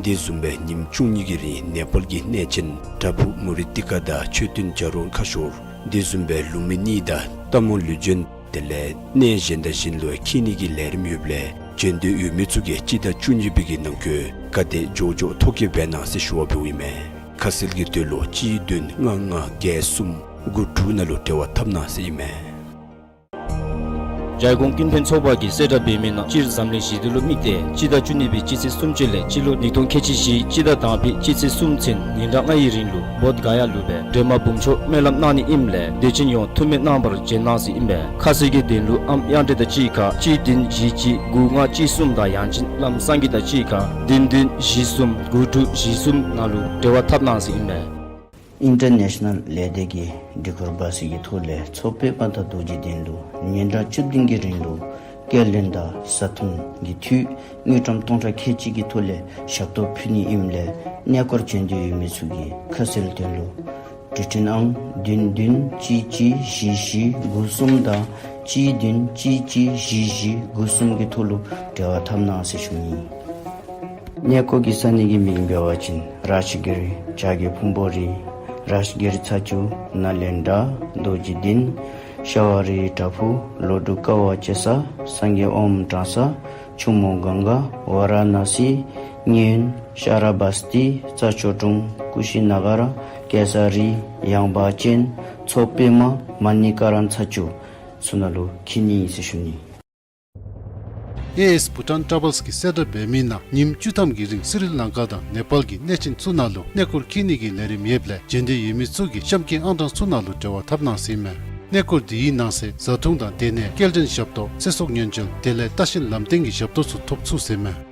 དེ་བཟུམ་སྦེ་ཉིནམ་བཅུ་གཉིས་ཀྱི་རིང་ནེ་པཱལ་གྱི་གནས་ཆེན་པྲ་བྷུ་མུ་རི་ཏི་ཀ་དང་མཆོད་རྟེན་བྱ་རོག་ཁ་ཤོར་ དེ་བཟུམ་སྦེ་ལུང་མི་གཉིས་དང་རྟ་མོ་ལུ་བྱོན། དེ་ལས་གནས་གཞན་དང་གཞན་ལུ་འཁྱིད་ནི་གི་ལས་རིམ་ཡོདཔ་ལས་བྱོན་འདོད་ཡོད་མི་ཚུ་གིས་སྤྱི་ཟླ་བཅུ་གཉིས་པའི་གི་ནང་འཁོད་ག་དེ་མགྱོགས་མགྱོགས་ཐོ་བཀོད་འབད་གནང་ཟེར་ཞུ་བ་འབདཝ་ཨིན་མས། ཁ་གསལ་གྱི་དོན་ལུ་གཅིག་བདུན་ལྔ་ལྔ་བརྒྱད་གསུམ་དགུ་དྲུག་ནང་ལུ་འབྲེལ་བ་འཐབ་གནང་ཟེར་ཨིན་མས། རྒྱལ་ཁོངས་ཀུན་ཕན་ཚོགས་པ་གིས་གསལ་བསྒྲགས་འབད་མི་ནང་སྤྱིར་འཛམ་གླིང་ཞི་བདེ་ལུ་དམིགས་ཏེ་སྤྱི་ཟླ་བཅུ་གཉིས་པའི་སྤྱི་ཚེས་སུམ་ཅུ་ལས་སྤྱི་ལོ་ཉིས་སྟོང་ཁལ་གཅིག་བཞི་སྤྱི་ཟླ་དང་པའི་སྤྱི་ཚེས་གསུམ་ཚུན་ཉིན་གྲངས་ལྔ་ཡི་རིང་ལུ་བོདྷ་ག་ཡ་ལུ་སྦེ་སྒྲོལ་མ་འབུམ་མཆོག་སྨོན་ལམ་གནང་ནི་ཨིནམ་ལས་དད་ཅན་ཡོངས་འཐུས་མི་རྣམ་པར་བྱོན་གནང་ཟེར་ཨིན་པས། ཁ་གསལ་གྱི་དོན་ལུ་ཨམ་དབྱངས་སྒྲོན་དང་གཅིག་ཁར་གཅིག་བདུན་བཞི་གཅིག་དགུ་ལྔ་གཅིག་གསུམ་དང་ཡང་ཅིན་ལམ་སང་གི་དང་གཅིག་ཁར་བདུན་བདུན་བཞི་གསུམ་དགུ་དྲུག་བཞི་གསུམ་ནང་ལུ་འབྲེལ་བ་འཐབ་གནང་ཟེར་ཨིན་པས། ཨིན་ཊར་ནེ་ཤ་ནཱལ་ལས་སྡེ་གིས་སྒྲིག་བཀོད་འབད་ས་གི་ཐོག་ལས་མཚོ་པདྨ་དང་རྡོ་རྗེ་གདན་ལུ་ཉིན་གྲངས་བཅུ་བདུན་གྱི་རིང་ལུ་སྐྱེལ་འདྲེན་དང་བཟའ་འཐུང་གི་འཐུས་དངུལ་ཀྲམ་སྟོང་ཕྲག་ཁལ་གཅིག་གི་ཐོག་ལས་ཞབས་ཏོག་ཕུལ་ནི་ཨིནམ་ལས་གནས་སྐོར་བྱོན་འདོད་ཡོད་མི་ཚུ་གིས་ཁ་གསལ་དོན་ལུ་འབྲུག་འཕྲིན་ཨང་བདུན་བདུན་གཅིག་གཅིག་བཞི་བཞི་དགུ་གསུམ་དང་གཅིག་བདུན་གཅིག་གཅིག་བཞི་བཞི་དགུ་གསུམ་གྱི་ཐོག་ལུ་འབྲེལ་བ་འཐབ་གནང་ཟེར་ཞུ་ནི། གནས་སྐོར་གྱི་ས་གནས་ཀྱི་མིང་འབད་བ་ཅིན་རཱཇ་གིར་བྱ་རྒོད་ཕུང་པོ་རི། རཱཇ་གིར་ཚ་ཆུ། ནཱ་ལེནྡྲ། རྡོ་རྗེ་གདན། ཤ་བ་རི་བྲག་ཕུག། ལོ་དྲུག་ཀ་བ་ལྕེ་ས། སངས་རྒྱས་ཨོམ་བཀྲམ་ས། ཆུ་མོ་གངྒཱ། ཝ་ར་ཎ་སི། མཉན། ཤ་ར་བ་སྟི། རྩྭ་མཆོག་གྲོང་། ཀུ་ཤི་ན་ག་ར། གེ་སར་རི། ཡངས་པ་ཅན། མཚོ་པདྨ། མ་ཎི་ཀ་ར་ཚ་ཆུ་ཚུ་ནང་ལུ་འཁྱིད་ནི་ཟེར་ཞུ་ནི། ཨེ་ཨེས་བྷུ་ཊཱན་ཊ་བཱལསི་གིས་གསལ་བསྒྲགས་འབད་མི་ནང་ཉིནམ་བཅུ་ཐམ་གྱི་རིང་སི་རི་ལང་ཀ་དང་ནེ་པཱལ་གྱི་གནས་ཆེན་ཚུ་ནང་ལུ་གནས་སྐོར་འཁྱིད་ནི་གི་ལས་རིམ་ཡོདཔ་ལས་བྱོན་འདོད་ཡོད་མི་ཚུ་གིས་གཤམ་གྱི་ཨང་གྲངས་ཚུ་ནང་ལུ་འབྲེལ་བ་འཐབ་གནང་ཟེར་ཨིན་མས། གནས་སྐོར་དེའི་ནང་གསེས་བཟའ་འཐུང་དང་སྡོད་གནས། སྐྱེལ་འདྲེན་ཞབས་ཏོག། ཚེ་སྲོག་ཉེན་བཅོལ། དེ་ལས་ལྟ་བཤལ་ལམ་སྟོན་གྱི་ཞབས་ཏོག་ཚུ་ཐོབ་ཚུགས་ཟེར་ཨིན་མས།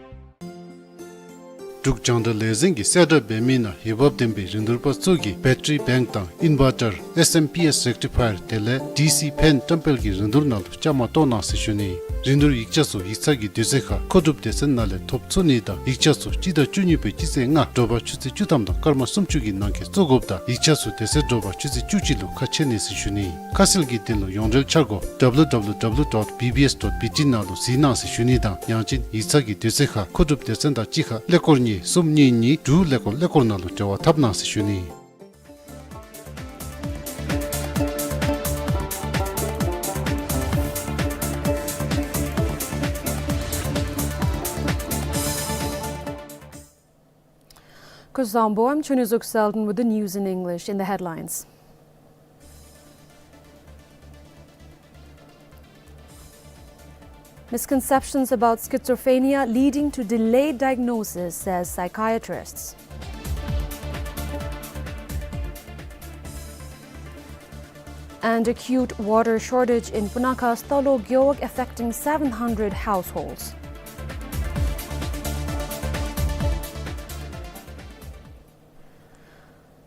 འབྲུག་རྒྱང་བསྒྲགས་ལས་འཛིན་གྱིས་གསལ་བསྒྲགས་འབད་མི་ནང་འོས་འབབ་ལྡན་པའི་རིན་བསྡུར་པ་ཚུ་གིས་བེ་ཊ་རི་བེངཀ་དང་ཨིན་བར་ཊར། ཨེསི་ཨེམ་པི་ཨེསི་རེག་ཊི་ཕ་ཡར་དེ་ལས་ཌི་སི་ཕེན་བཀྲམ་སྤེལ་གྱི་རིན་བསྡུར་ནང་ལུ་བཅའ་མར་གཏོགས་གནང་ཟེར་ཞུ་ནི། རིན་བསྡུར་ཡིག་ཆ་ཚུ་ཡིག་ཚང་གི་དུས་ཚོད་ཁར་མཁོ་སྒྲུབ་སྡེ་ཚན་ནང་ལས་ཐོབ་ཚུགས་ནི་དང་ཡིག་ཆ་ཚུ་སྤྱི་ཟླ་བཅུ་གཉིས་པའི་སྤྱི་ཚེས་ལྔ་དྲོ་པ་ཆུ་ཚོད་བཅུ་ཐམ་དང་སྐར་མ་སུམ་ཅུ་གི་ནང་འཁོད་བཙུགས་དགོཔ་དང་ཡིག་ཆ་ཚུ་དེ་ཚེ་དྲོ་པ་ཆུ་ཚོད་བཅུ་གཅིག་ལུ་ཁ་ཕྱེ་ནི་ཟེར་ཞུ་ནི། ཁ་གསལ་གྱི་དོན་ལུ་ཡོངས་འབྲེལ་འཆར་སྒོ་W W W dot B B S dot B T ནང་ལུ་གཟིགས་གནང་ཟེར་ཞུ་ནི་དང་ཡང་ཅིན་ཡིག་ཚང་གི་དུས་ཚོད་ཁར་མཁོ་སྒྲུབ་སྡེ་ཚན་དང་གཅིག་ཁར་ཀླད་ཀོར་གཉིས་གསུམ་གཉིས་གཉིས་དྲུག་ཀླད་ཀོར་ཀླད་ཀོར་ནང་ལུ་འབྲེལ་བ་འཐབ་གནང་ཟེར་ཞུ་ནི། Kuzuzangpo, I'm Chunizuk Selden with the news in English. In the headlines: Misconceptions about schizophrenia leading to delayed diagnosis, says psychiatrists. And acute water shortage in Punakha's Talo Gewog, affecting seven hundred households.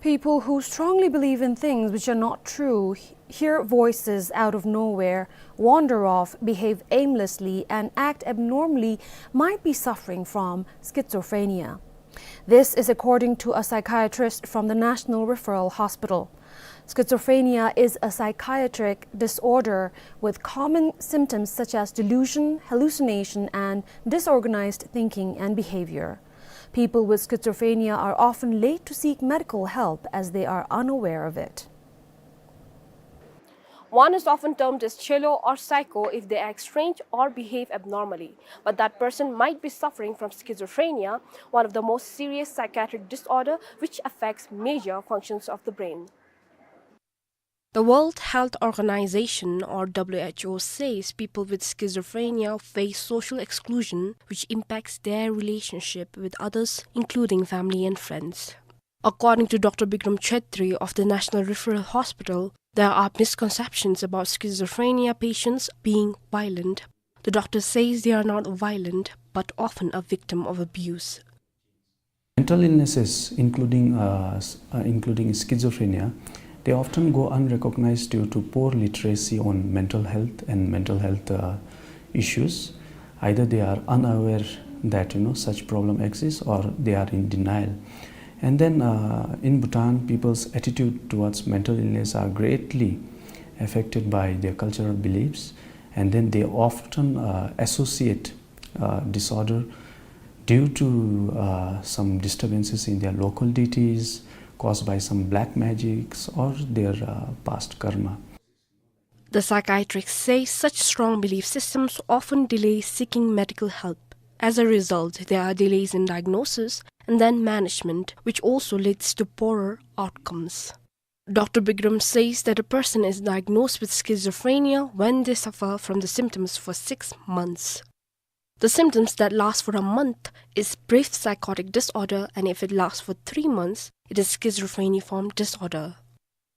People who strongly believe in things which are not true, he-, hear voices out of nowhere, wander off, behave aimlessly, and act abnormally might be suffering from schizophrenia. This is according to a psychiatrist from the National Referral Hospital. Schizophrenia is a psychiatric disorder with common symptoms such as delusion, hallucination, and disorganized thinking and behavior. People with schizophrenia are often late to seek medical help as they are unaware of it. One is often termed as chelo or psycho if they act strange or behave abnormally, but that person might be suffering from schizophrenia, one of the most serious psychiatric disorder which affects major functions of the brain. The World Health Organization, or W H O, says people with schizophrenia face social exclusion, which impacts their relationship with others, including family and friends. According to Doctor Bikram Chetri of the National Referral Hospital, there are misconceptions about schizophrenia patients being violent. The doctor says they are not violent, but often a victim of abuse. Mental illnesses, including, uh, s-, uh, including schizophrenia, they often go unrecognized due to poor literacy on mental health and mental health, uh, issues. Either they are unaware that, you know, such problem exists, or they are in denial. And then, uh, in Bhutan, people's attitude towards mental illness are greatly affected by their cultural beliefs, and then they often, uh, associate, uh, disorder due to, uh, some disturbances in their local deities, caused by some black magics or their, uh, past karma. The psychiatrist says such strong belief systems often delay seeking medical help. As a result, there are delays in diagnosis and then management, which also leads to poorer outcomes. Doctor Bigram says that a person is diagnosed with schizophrenia when they suffer from the symptoms for six months. The symptoms that last for a month is brief psychotic disorder, and if it lasts for three months, it is schizophreniform disorder.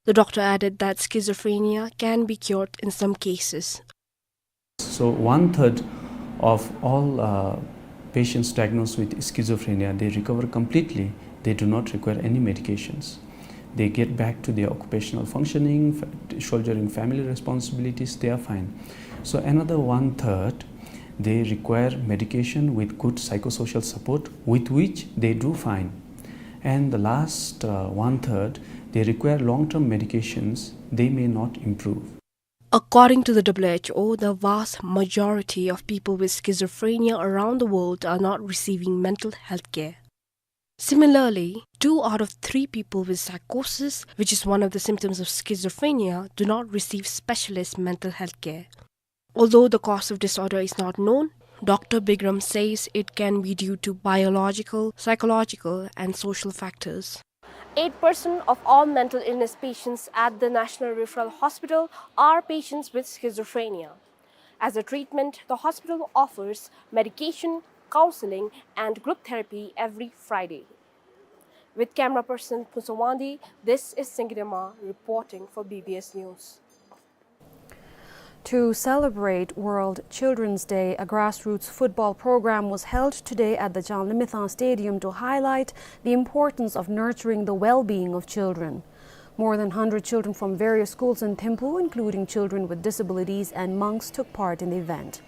The doctor added that schizophrenia can be cured in some cases. So one third of all, uh, patients diagnosed with schizophrenia, they recover completely. They do not require any medications. They get back to their occupational functioning, fa-, shouldering family responsibilities, they are fine. So another one third, they require medication with good psychosocial support, with which they do fine. And the last, uh, one third, they require long-term medications, they may not improve. According to the W H O, the vast majority of people with schizophrenia around the world are not receiving mental health care. Similarly, two out of three people with psychosis, which is one of the symptoms of schizophrenia, do not receive specialist mental health care. Although the cause of disorder is not known, Doctor Bigram says it can be due to biological, psychological, and social factors. Eight percent of all mental illness patients at the National Referral Hospital are patients with schizophrenia. As a treatment, the hospital offers medication, counseling, and group therapy every Friday. With camera person Phuntsho Wangdi, this is Singye Dema reporting for B B S News. To celebrate World Children's Day, a grassroots football program was held today at the Changlimithang Stadium to highlight the importance of nurturing the well-being of children. More than hundred children from various schools in Thimphu, including children with disabilities and monks, took part in the event.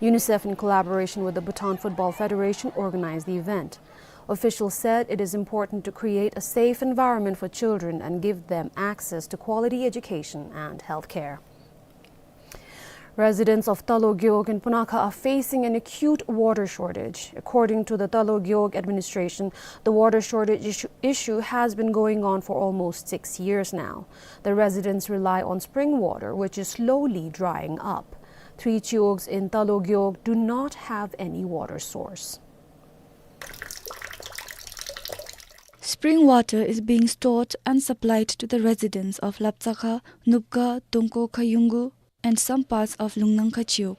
UNICEF, in collaboration with the Bhutan Football Federation, organized the event. Officials said it is important to create a safe environment for children and give them access to quality education and health care. Residents of Talo Gewog in Punakha are facing an acute water shortage. According to the Talo Gewog administration, the water shortage issue, issue has been going on for almost six years now. The residents rely on spring water, which is slowly drying up. Three gewogs in Talo Gewog do not have any water source. Spring water is being stored and supplied to the residents of Laptsakha, Nupga, Tongko Khayungu, and some parts of Lungnangkha Gewog.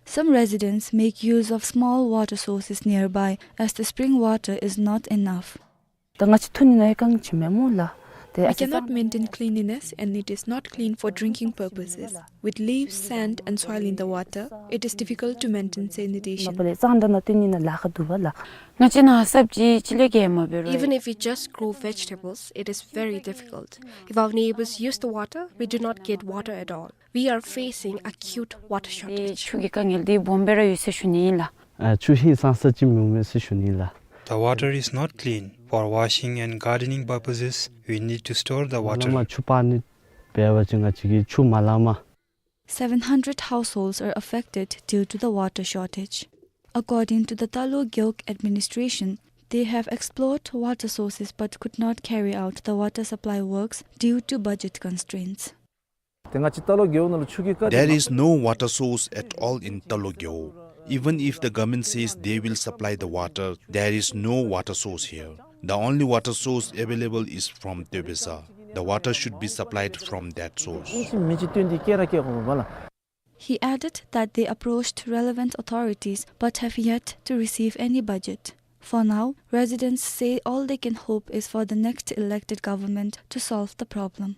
Some residents make use of small water sources nearby, as the spring water is not enough. ད་ང་བཅས་འཐུང་ནི་ནང་ཡང་གང་ཅི་མེད་སྨོ་ལགས། ཏེ་We cannot maintain cleanliness and it is not clean for drinking purposes. With leaves, sand and soil in the water, it is difficult to maintain sanitation. མ་པ་ལས་གཙང་སྦྲ་ནང་བཏོན་ནི་ནང་ལཱ་ཁག་འདུག་པ་ལགས། ང་བཅས་ནཱ་སབ་ཇི་ཅིག་ལས་ཀྱི་མ་འབད་རུང་། Even if we just grow vegetables, it is very difficult. If our neighbors use the water, we do not get water at all. We are facing acute water shortage. ཆུ་གི་དཀའ་ངལ་འདི་སྦོམ་སྦེ་ར་ཡོད་ཟེར་ཞུ་ནི་ཨིན་ལགས། ཨ་ཆུ་ཧིང་སངས་ས་ཅིག་མི་འོང་མས་ཟེར་ཞུ་ནི་ལགས། The water is not clean. For washing and gardening purposes, we need to store the water. མ་ལང་མ་ཆུ་སྤར་ནི་འབད་བ་ཅིན་ང་བཅས་ཀྱིས་ཆུ་མ་ལང་མ། Seven hundred households are affected due to the water shortage. According to the Talo Gewog administration, they have explored water sources but could not carry out the water supply works due to budget constraints. ཏེ་ང་བཅས་ཏ་ལོ་རྒེད་འོག་ནང་ལུ་ཆུ་གི་ཀ་There is no water source at all in Talo Gewog. Even if the government says they will supply the water, there is no water source here. The only water source available is from Tebesa. The water should be supplied from that source. ཨིན་ཅི་མིན་ཅི་བཏོན་ཏེ་སྐྱེལ་ར་སྐྱེལ་དགོ་པས་ལགས། He added that they approached relevant authorities but have yet to receive any budget. For now, residents say all they can hope is for the next elected government to solve the problem.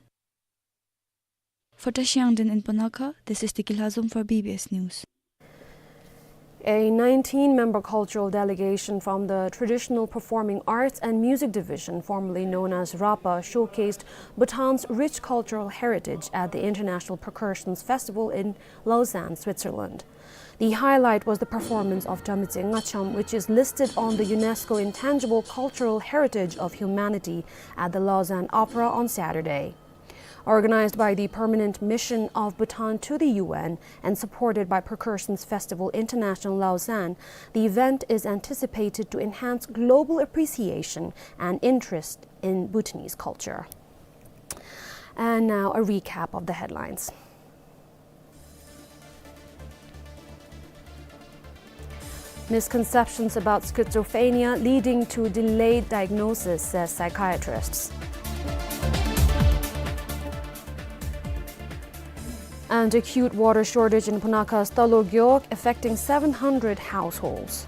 For Tashi Yangden in Punakha, this is Tiki Lhazom for B B S News. A nineteen-member cultural delegation from the Traditional Performing Arts and Music Division, formerly known as RAPA, showcased Bhutan's rich cultural heritage at the International Percussions Festival in Lausanne, Switzerland. The highlight was the performance of Tamitse Ngacham, which is listed on the UNESCO Intangible Cultural Heritage of Humanity, at the Lausanne Opera on Saturday. Organized by the Permanent Mission of Bhutan to the U N and supported by Percussions Festival International Lausanne, the event is anticipated to enhance global appreciation and interest in Bhutanese culture. And now a recap of the headlines. Misconceptions about schizophrenia leading to delayed diagnosis, says psychiatrists. And acute water shortage in Punakha's Talo Gewog affecting seven hundred households.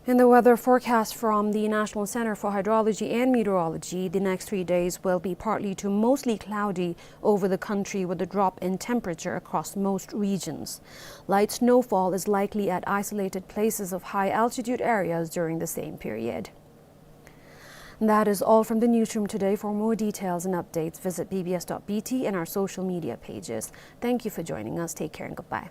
In the weather forecast from the National Center for Hydrology and Meteorology, the next three days will be partly to mostly cloudy over the country, with a drop in temperature across most regions. Light snowfall is likely at isolated places of high altitude areas during the same period. That is all from the newsroom today. For more details and updates, visit B B S dot B T and our social media pages. Thank you for joining us. Take care and goodbye.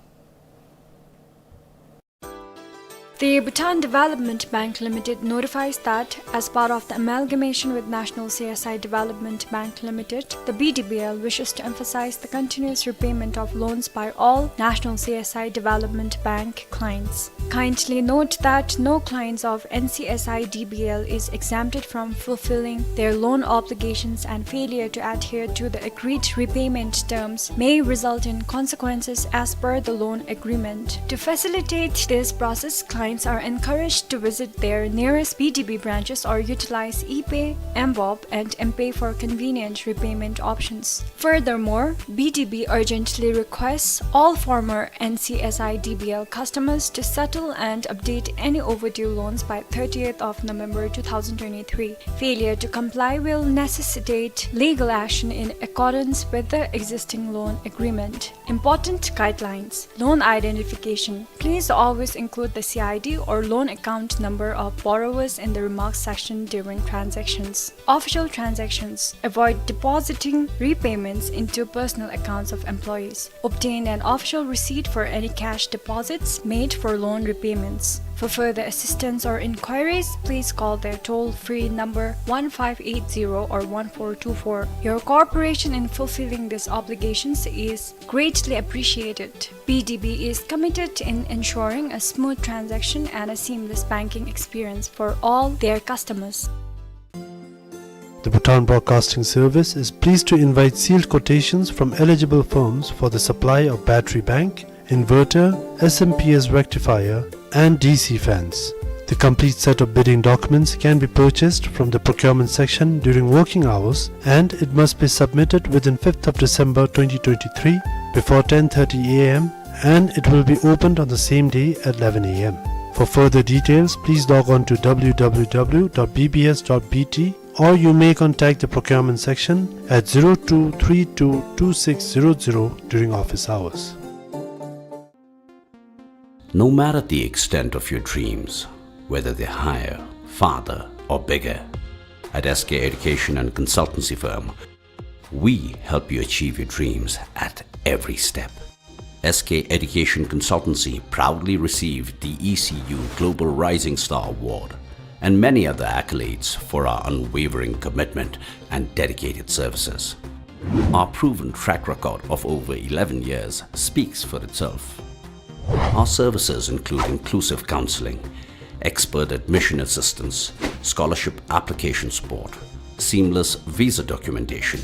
The Bhutan Development Bank Limited notifies that, as part of the amalgamation with National C S I Development Bank Limited, the B D B L wishes to emphasize the continuous repayment of loans by all National C S I Development Bank clients. Kindly note that no clients of N C S I D B L is exempted from fulfilling their loan obligations, and failure to adhere to the agreed repayment terms may result in consequences as per the loan agreement. To facilitate this process, clients are encouraged to visit their nearest B D B branches or utilize ePay, mVob, and mPay for convenient repayment options. Furthermore, B D B urgently requests all former N C S I D B L customers to settle and update any overdue loans by thirtieth of November two thousand twenty-three. Failure to comply will necessitate legal action in accordance with the existing loan agreement. Important guidelines. Loan identification. Please always include the C I D or loan account number of borrowers in the remarks section during transactions. Official transactions. Avoid depositing repayments into personal accounts of employees. Obtain an official receipt for any cash deposits made for loan repayments. For further assistance or inquiries, please call their toll-free number one five eight zero or one four two four. Your cooperation in fulfilling these obligations is greatly appreciated. B D B is committed in ensuring a smooth transaction and a seamless banking experience for all their customers. The Bhutan Broadcasting Service is pleased to invite sealed quotations from eligible firms for the supply of battery bank, inverter, S M P S rectifier, and D C fans. The complete set of bidding documents can be purchased from the procurement section during working hours, and it must be submitted within fifth of December twenty twenty-three before ten thirty A M, and it will be opened on the same day at eleven A M. For further details, please log on to W W W dot B B S dot B T, or you may contact the procurement section at zero two three two two six zero zero during office hours. No matter the extent of your dreams, whether they're higher, farther, or bigger, at S K Education and Consultancy Firm, we help you achieve your dreams at every step. S K Education Consultancy proudly received the E C U Global Rising Star Award and many other accolades for our unwavering commitment and dedicated services. Our proven track record of over eleven years speaks for itself. Our services include inclusive counseling, expert admission assistance, scholarship application support, seamless visa documentation,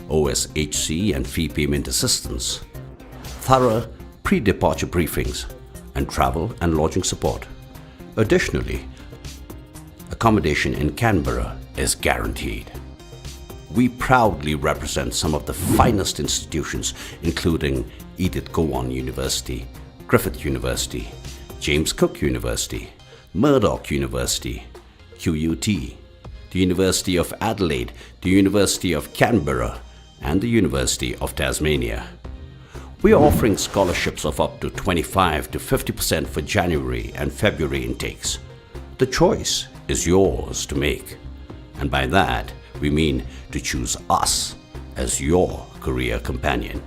O S H C and fee payment assistance, thorough pre-departure briefings, and travel and lodging support. Additionally, accommodation in Canberra is guaranteed. We proudly represent some of the finest institutions, including Edith Cowan University, Griffith University, James Cook University, Murdoch University, Q U T, the University of Adelaide, the University of Canberra, and the University of Tasmania. We are offering scholarships of up to twenty-five to fifty percent for January and February intakes. The choice is yours to make, and by that, we mean to choose us as your career companion.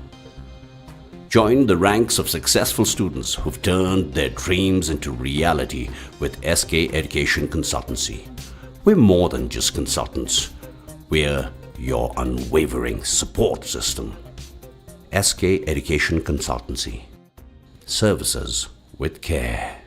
Join the ranks of successful students who've turned their dreams into reality with S K Education Consultancy. We're more than just consultants. We're your unwavering support system. S K Education Consultancy. Services with care.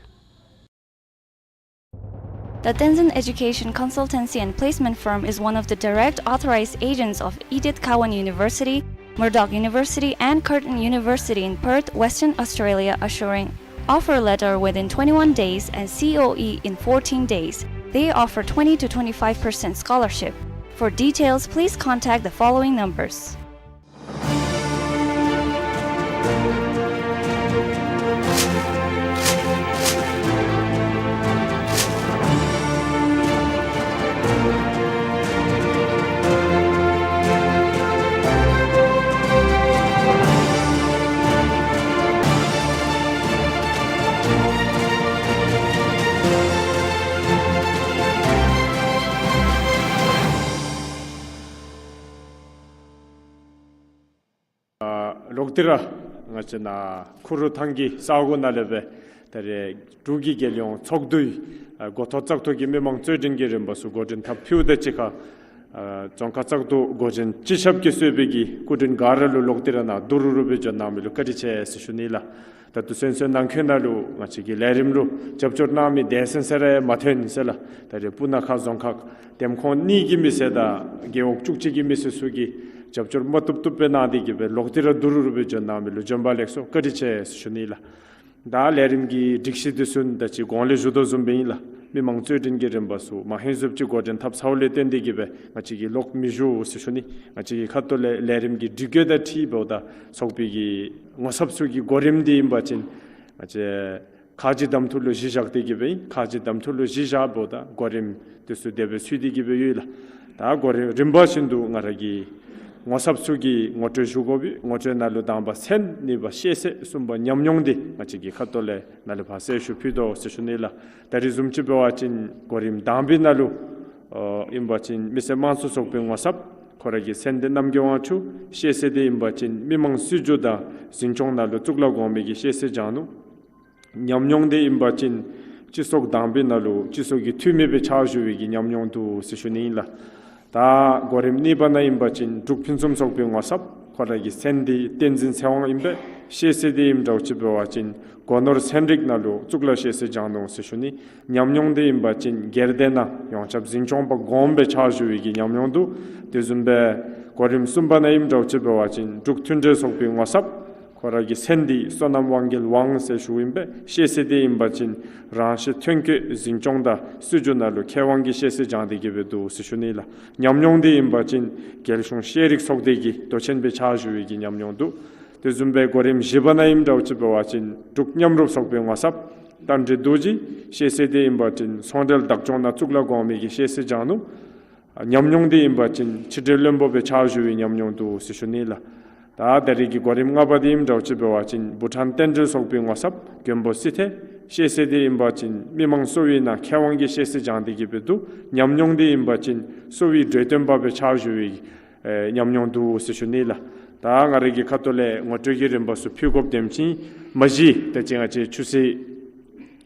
The Tenzin Education Consultancy and Placement Firm is one of the direct authorized agents of Edith Cowan University, Murdoch University, and Curtin University in Perth, Western Australia, assuring offer letter within twenty-one days and C O E in fourteen days. They offer twenty to twenty-five percent scholarship. For details, please contact the following numbers. ཨ་ལོག་སྟེ་ར་ང་བཅས་ནཱ་ཁུ་རུ་ཐང་གི་ས་གོ་ནང་ལས་སྦེ་ད་རེས་འབྲུག་གི་རྒྱལ་ཡོངས་ཚོགས་འདུའི་ཨ་འགོ་ཐོག་བཙག་འཐུ་གི་མི་མང་རྩོད་འགྲན་གྱི་རིམ་པ་ཚུ་འགོ་འདྲེན་འཐབ་ཕུལཝ་ད་གཅིག་ཁར་ཨ་རྫོང་ཁག་བཙག་འཐུ་འགོ་འདྲེན་སྤྱི་ཁྱབ་ཀྱིས་གཙོས་པའི་གི་སྐུ་མགྲོན་ག་ར་ལུ་ལོག་སྟེ་ར་ནཱ་བསྡུ་རུབ་རུབ་སྦེ་འབྱོན་གནང་མི་ལུ་བཀའ་དྲིན་ཆེ་ཟེར་ཞུ་ནི་ལགས། ད་ལྟོ་ཚུན་ཚོད་ནང་འཁོད་ནང་ལུ་ང་བཅས་ཀྱི་ལས་རིམ་ལུ་རྒྱབ་སྐྱོར་གནང་མི་སྡེ་ཚན་ཟེར་ར་ཡང་མ་ཐོན་ཟེར་ལགས། ད་རེས་སྤུ་ན་ཁ་རྫོང་ཁག་འདེམས་ཁོངས་གཉིས་ཀྱི་མི་སེར་དང་རྒེད་འོག་བཅུ་གཅིག་གི་མི་སེར་ཚུ་གིས་རྒྱབ་སྐྱོར་མ་བཏུབ་བཏུབ་སྦེ་གནང་སྟེ་གི་སྦེ་ལོག་སྟེ་ར་བསྡུ་རུབ་རུབ་སྦེ་འབྱོན་གནང་མི་ལུ་བྱོན་པ་ལེགས་སོ་བཀའ་དྲིན་ཆེ་ཟེར་ཞུ་ནི་ལགས། ད་ལས་རིམ་གྱི་སྒྲིག་གཞི་འདི་ཚུ་ད་ཅི་གོང་ལས་ཞུ་དོ་བཟུམ་སྦེ་ཨིན་ལགས། མི་མང་རྩོད་འགྲན་གྱི་རིམ་པ་ཚུ་མ་ཧེང་བཟུམ་ཅིག་འགོ་འདྲེན་འཐབ་ཚརཝ་ལས་བརྟེན་ཏེ་གི་སྦེ་ང་བཅས་ཀྱིས་ལོག་མི་ཞུ་ཟེར་ཞུ་ནི། ང་བཅས་ཀྱི་ཁ་ཐུག་ལས་ལས་རིམ་གྱི་སྒྲིག་བཀོད་དང་འཁྲིལཝ་ད་ཚོགས་པའི་གི་ངོ་ཚབ་ཚུ་གི་གོ་རིམ་འདི་ཨིན་པ་ཅིན་ང་བཅས་ཁ་རྗེ་གདམ་འཐུ་ལུ་གཞི་བཞག་སྟེ་གི་སྦེ་ཨིན། ཁ་རྗེ་གདམ་འཐུ་ལུ་གཞི་བཞགཔ་ད་གོ་རིམ་འདི་ཚུ་དེ་སྦེ་ཚུད་དེ་གི་སྦེ་ཡོད་ལགས། ད་གོ་རིམ་རིམ་པ་བཞིན་དུ་ང་ར་གི་ངོ་ཚབ་ཚུ་གིས་ངོ་སྤྲོད་ཞུ་དགོ་པས། ངོ་སྤྲོད་ནང་ལུ་དང་པ་མཚན། གཉིས་པ་ཤེས་ཚད། གསུམ་པ་ཉམས་མྱོང་འདི་ང་བཅས་ཀྱི་ཁ་ཐུག་ལས་ནཱ་ལས་ཕར་གསལ་ཞུ་ཕུལ་དོ་ཟེར་ཞུ་ནི་ལགས། ད་རེས་བཟུམ་ཅིག་འབད་བ་ཅིན་གོ་རིམ་དང་པའི་ནང་ལུ་ཨ་ཨིན་པ་ཅིན་མི་སེར་དམངས་གཙོ་ཚོགས་པའི་ངོ་ཚབ། ཁོ་ར་གི་མཚན་འདི་རྣམ་རྒྱལ་དབང་ཕྱུག། ཤེས་ཚད་འདི་ཨིན་པ་ཅིན་མི་མང་སྲིད་བྱུས་དང་འཛིན་སྐྱོང་ནང་ལུ་གཙུག་ལག་གོང་མའི་གི་ཤེས་ཚད་སྦྱང་ནུག། ཉམས་མྱོང་འདི་ཨིན་པ་ཅིན་སྤྱི་ཚོགས་དང་པའི་ནང་ལུ་སྤྱི་ཚོགས་ཀྱི་འཐུས་མི་སྦེ་ཕྱག་ཞུ་བའི་གི་ཉམས་མྱོང་འདུག་ཟེར་ཞུ་ནི་ཨིན་ལགས། ད་གོ་རིམ་གཉིས་པ་ནང་ཨིན་པ་ཅིན་འབྲུག་ཕུན་སུམ་ཚོགས་པའི་ངོ་ཚབ། ཁོ་ར་གི་མཚན་འདི་བསྟན་འཛིན་ཚེ་དབང་ཨིན་པས། ཤེས་ཚད་འདི་ཨིནམ་འདྲཝ་ཅིག་འབད་བ་ཅིན་སྒོ་ནོར་ཚན་རིག་ནང་ལུ་གཙུག་ལག་ཤེས་ཚད་སྦྱང་ནུག་ཟེར་ཞུ་ནི། ཉམས་མྱོང་འདི་ཨིན་པ་ཅིན་སྒེར་སྡེ་ནང་ཡོངས་ཁྱབ་འཛིན་སྐྱོང་པ་གོངམ་སྦེ་ཕྱག་ཞུ་བའི་གི་ཉམས་མྱོང་འདུག། དེ་བཟུམ་སྦེ་གོ་རིམ་གསུམ་པ་ནང་ཨིནམ་འདྲཝ་ཅིག་འབད་བ་ཅིན་འབྲུག་མཐུན་འབྲེལ་ཚོགས་པའི་ངོ་ཚབ། ཁོ་ར་གི་མཚན་འདི་བསོད་ནམས་དབང་རྒྱལ་དབང་ཟེར་ཞུཝ་ཨིན་པས། ཤེས་ཚད་འདི་ཨིན་པ་ཅིན་རང་ཤེས་ཐོན་སྐྱེད་འཛིན་སྐྱོང་དང་སྲིད་བྱུས་ནང་ལུ་མཁས་དབང་གི་ཤེས་ཚད་སྦྱང་སྟེ་གི་སྦེ་འདུག་ཟེར་ཞུ་ནི་ལགས། ཉམས་མྱོང་འདི་ཨིན་པ་ཅིན་རྒྱལ་གཞུང་ཤེས་རིག་ཚོགས་སྡེ་གི་མདོ་ཆེན་སྦེ་ཕྱག་ཞུ་བའི་གི་ཉམས་མྱོང་འདུག། དེ་བཟུམ་སྦེ་གོ་རིམ་བཞི་པ་ནང་ཨིནམ་འདྲཝ་ཅིག་འབད་བ་ཅིན་འབྲུག་མཉམ་རུབ་ཚོགས་པའི་ངོ་ཚབ་རྟ་མགྲིན་རྡོ་རྗེ། ཤེས་ཚད་འདི་ཨིན་པ་ཅིན་ཚོང་འབྲེལ་བདག་སྐྱོང་ནང་གཙུག་ལག་གོང་མའི་གི་ཤེས་ཚད་སྦྱང་ནུག། ཉམས་མྱོང་འདི་ཨིན་པ་ཅིན་ཕྱི་འབྲེལ་བློན་པོ་སྦེ་ཕྱག་ཞུ་བའི་ཉམས་མྱོང་འདུག་ཟེར་ཞུ་ནི་ལགས། ད་ད་རེས་ཀྱི་གོ་རིམ་ལྔ་པ་འདི་ཨིནམ་འདྲཝ་ཅིག་འབད་བ་ཅིན་བྷུ་ཊཱན་རྟེན་འབྲེལ་ཚོགས་པའི་ངོ་ཚབ་མགོན་པོ་སི་ཐེ། ཤེས་ཚད་འདི་ཨིན་པ་ཅིན་མི་མང་གསོ་བའི་ནང་མཁས་དབང་གི་ཤེས་ཚད་སྦྱང་སྟེ་གི་སྦེ་འདུག། ཉམས་མྱོང་འདི་ཨིན་པ་ཅིན་གསོ་བའི་གྲོས་སྟོན་པ་སྦེ་ཕྱག་ཞུ་བའི་ཨེ་ཉམས་མྱོང་འདུག་ཟེར་ཞུ་ནི་ལགས། ད་ང་ར་གི་ཁ་ཐུག་ལས་ངོ་སྤྲོད་ཀྱི་རིམ་པ་ཚུ་ཕུལ་དགོཔ་དེམ་ཅིག་ཨིན། མ་གཞི་ད་ཅི་ང་བཅས་ཆུ་ཚོད་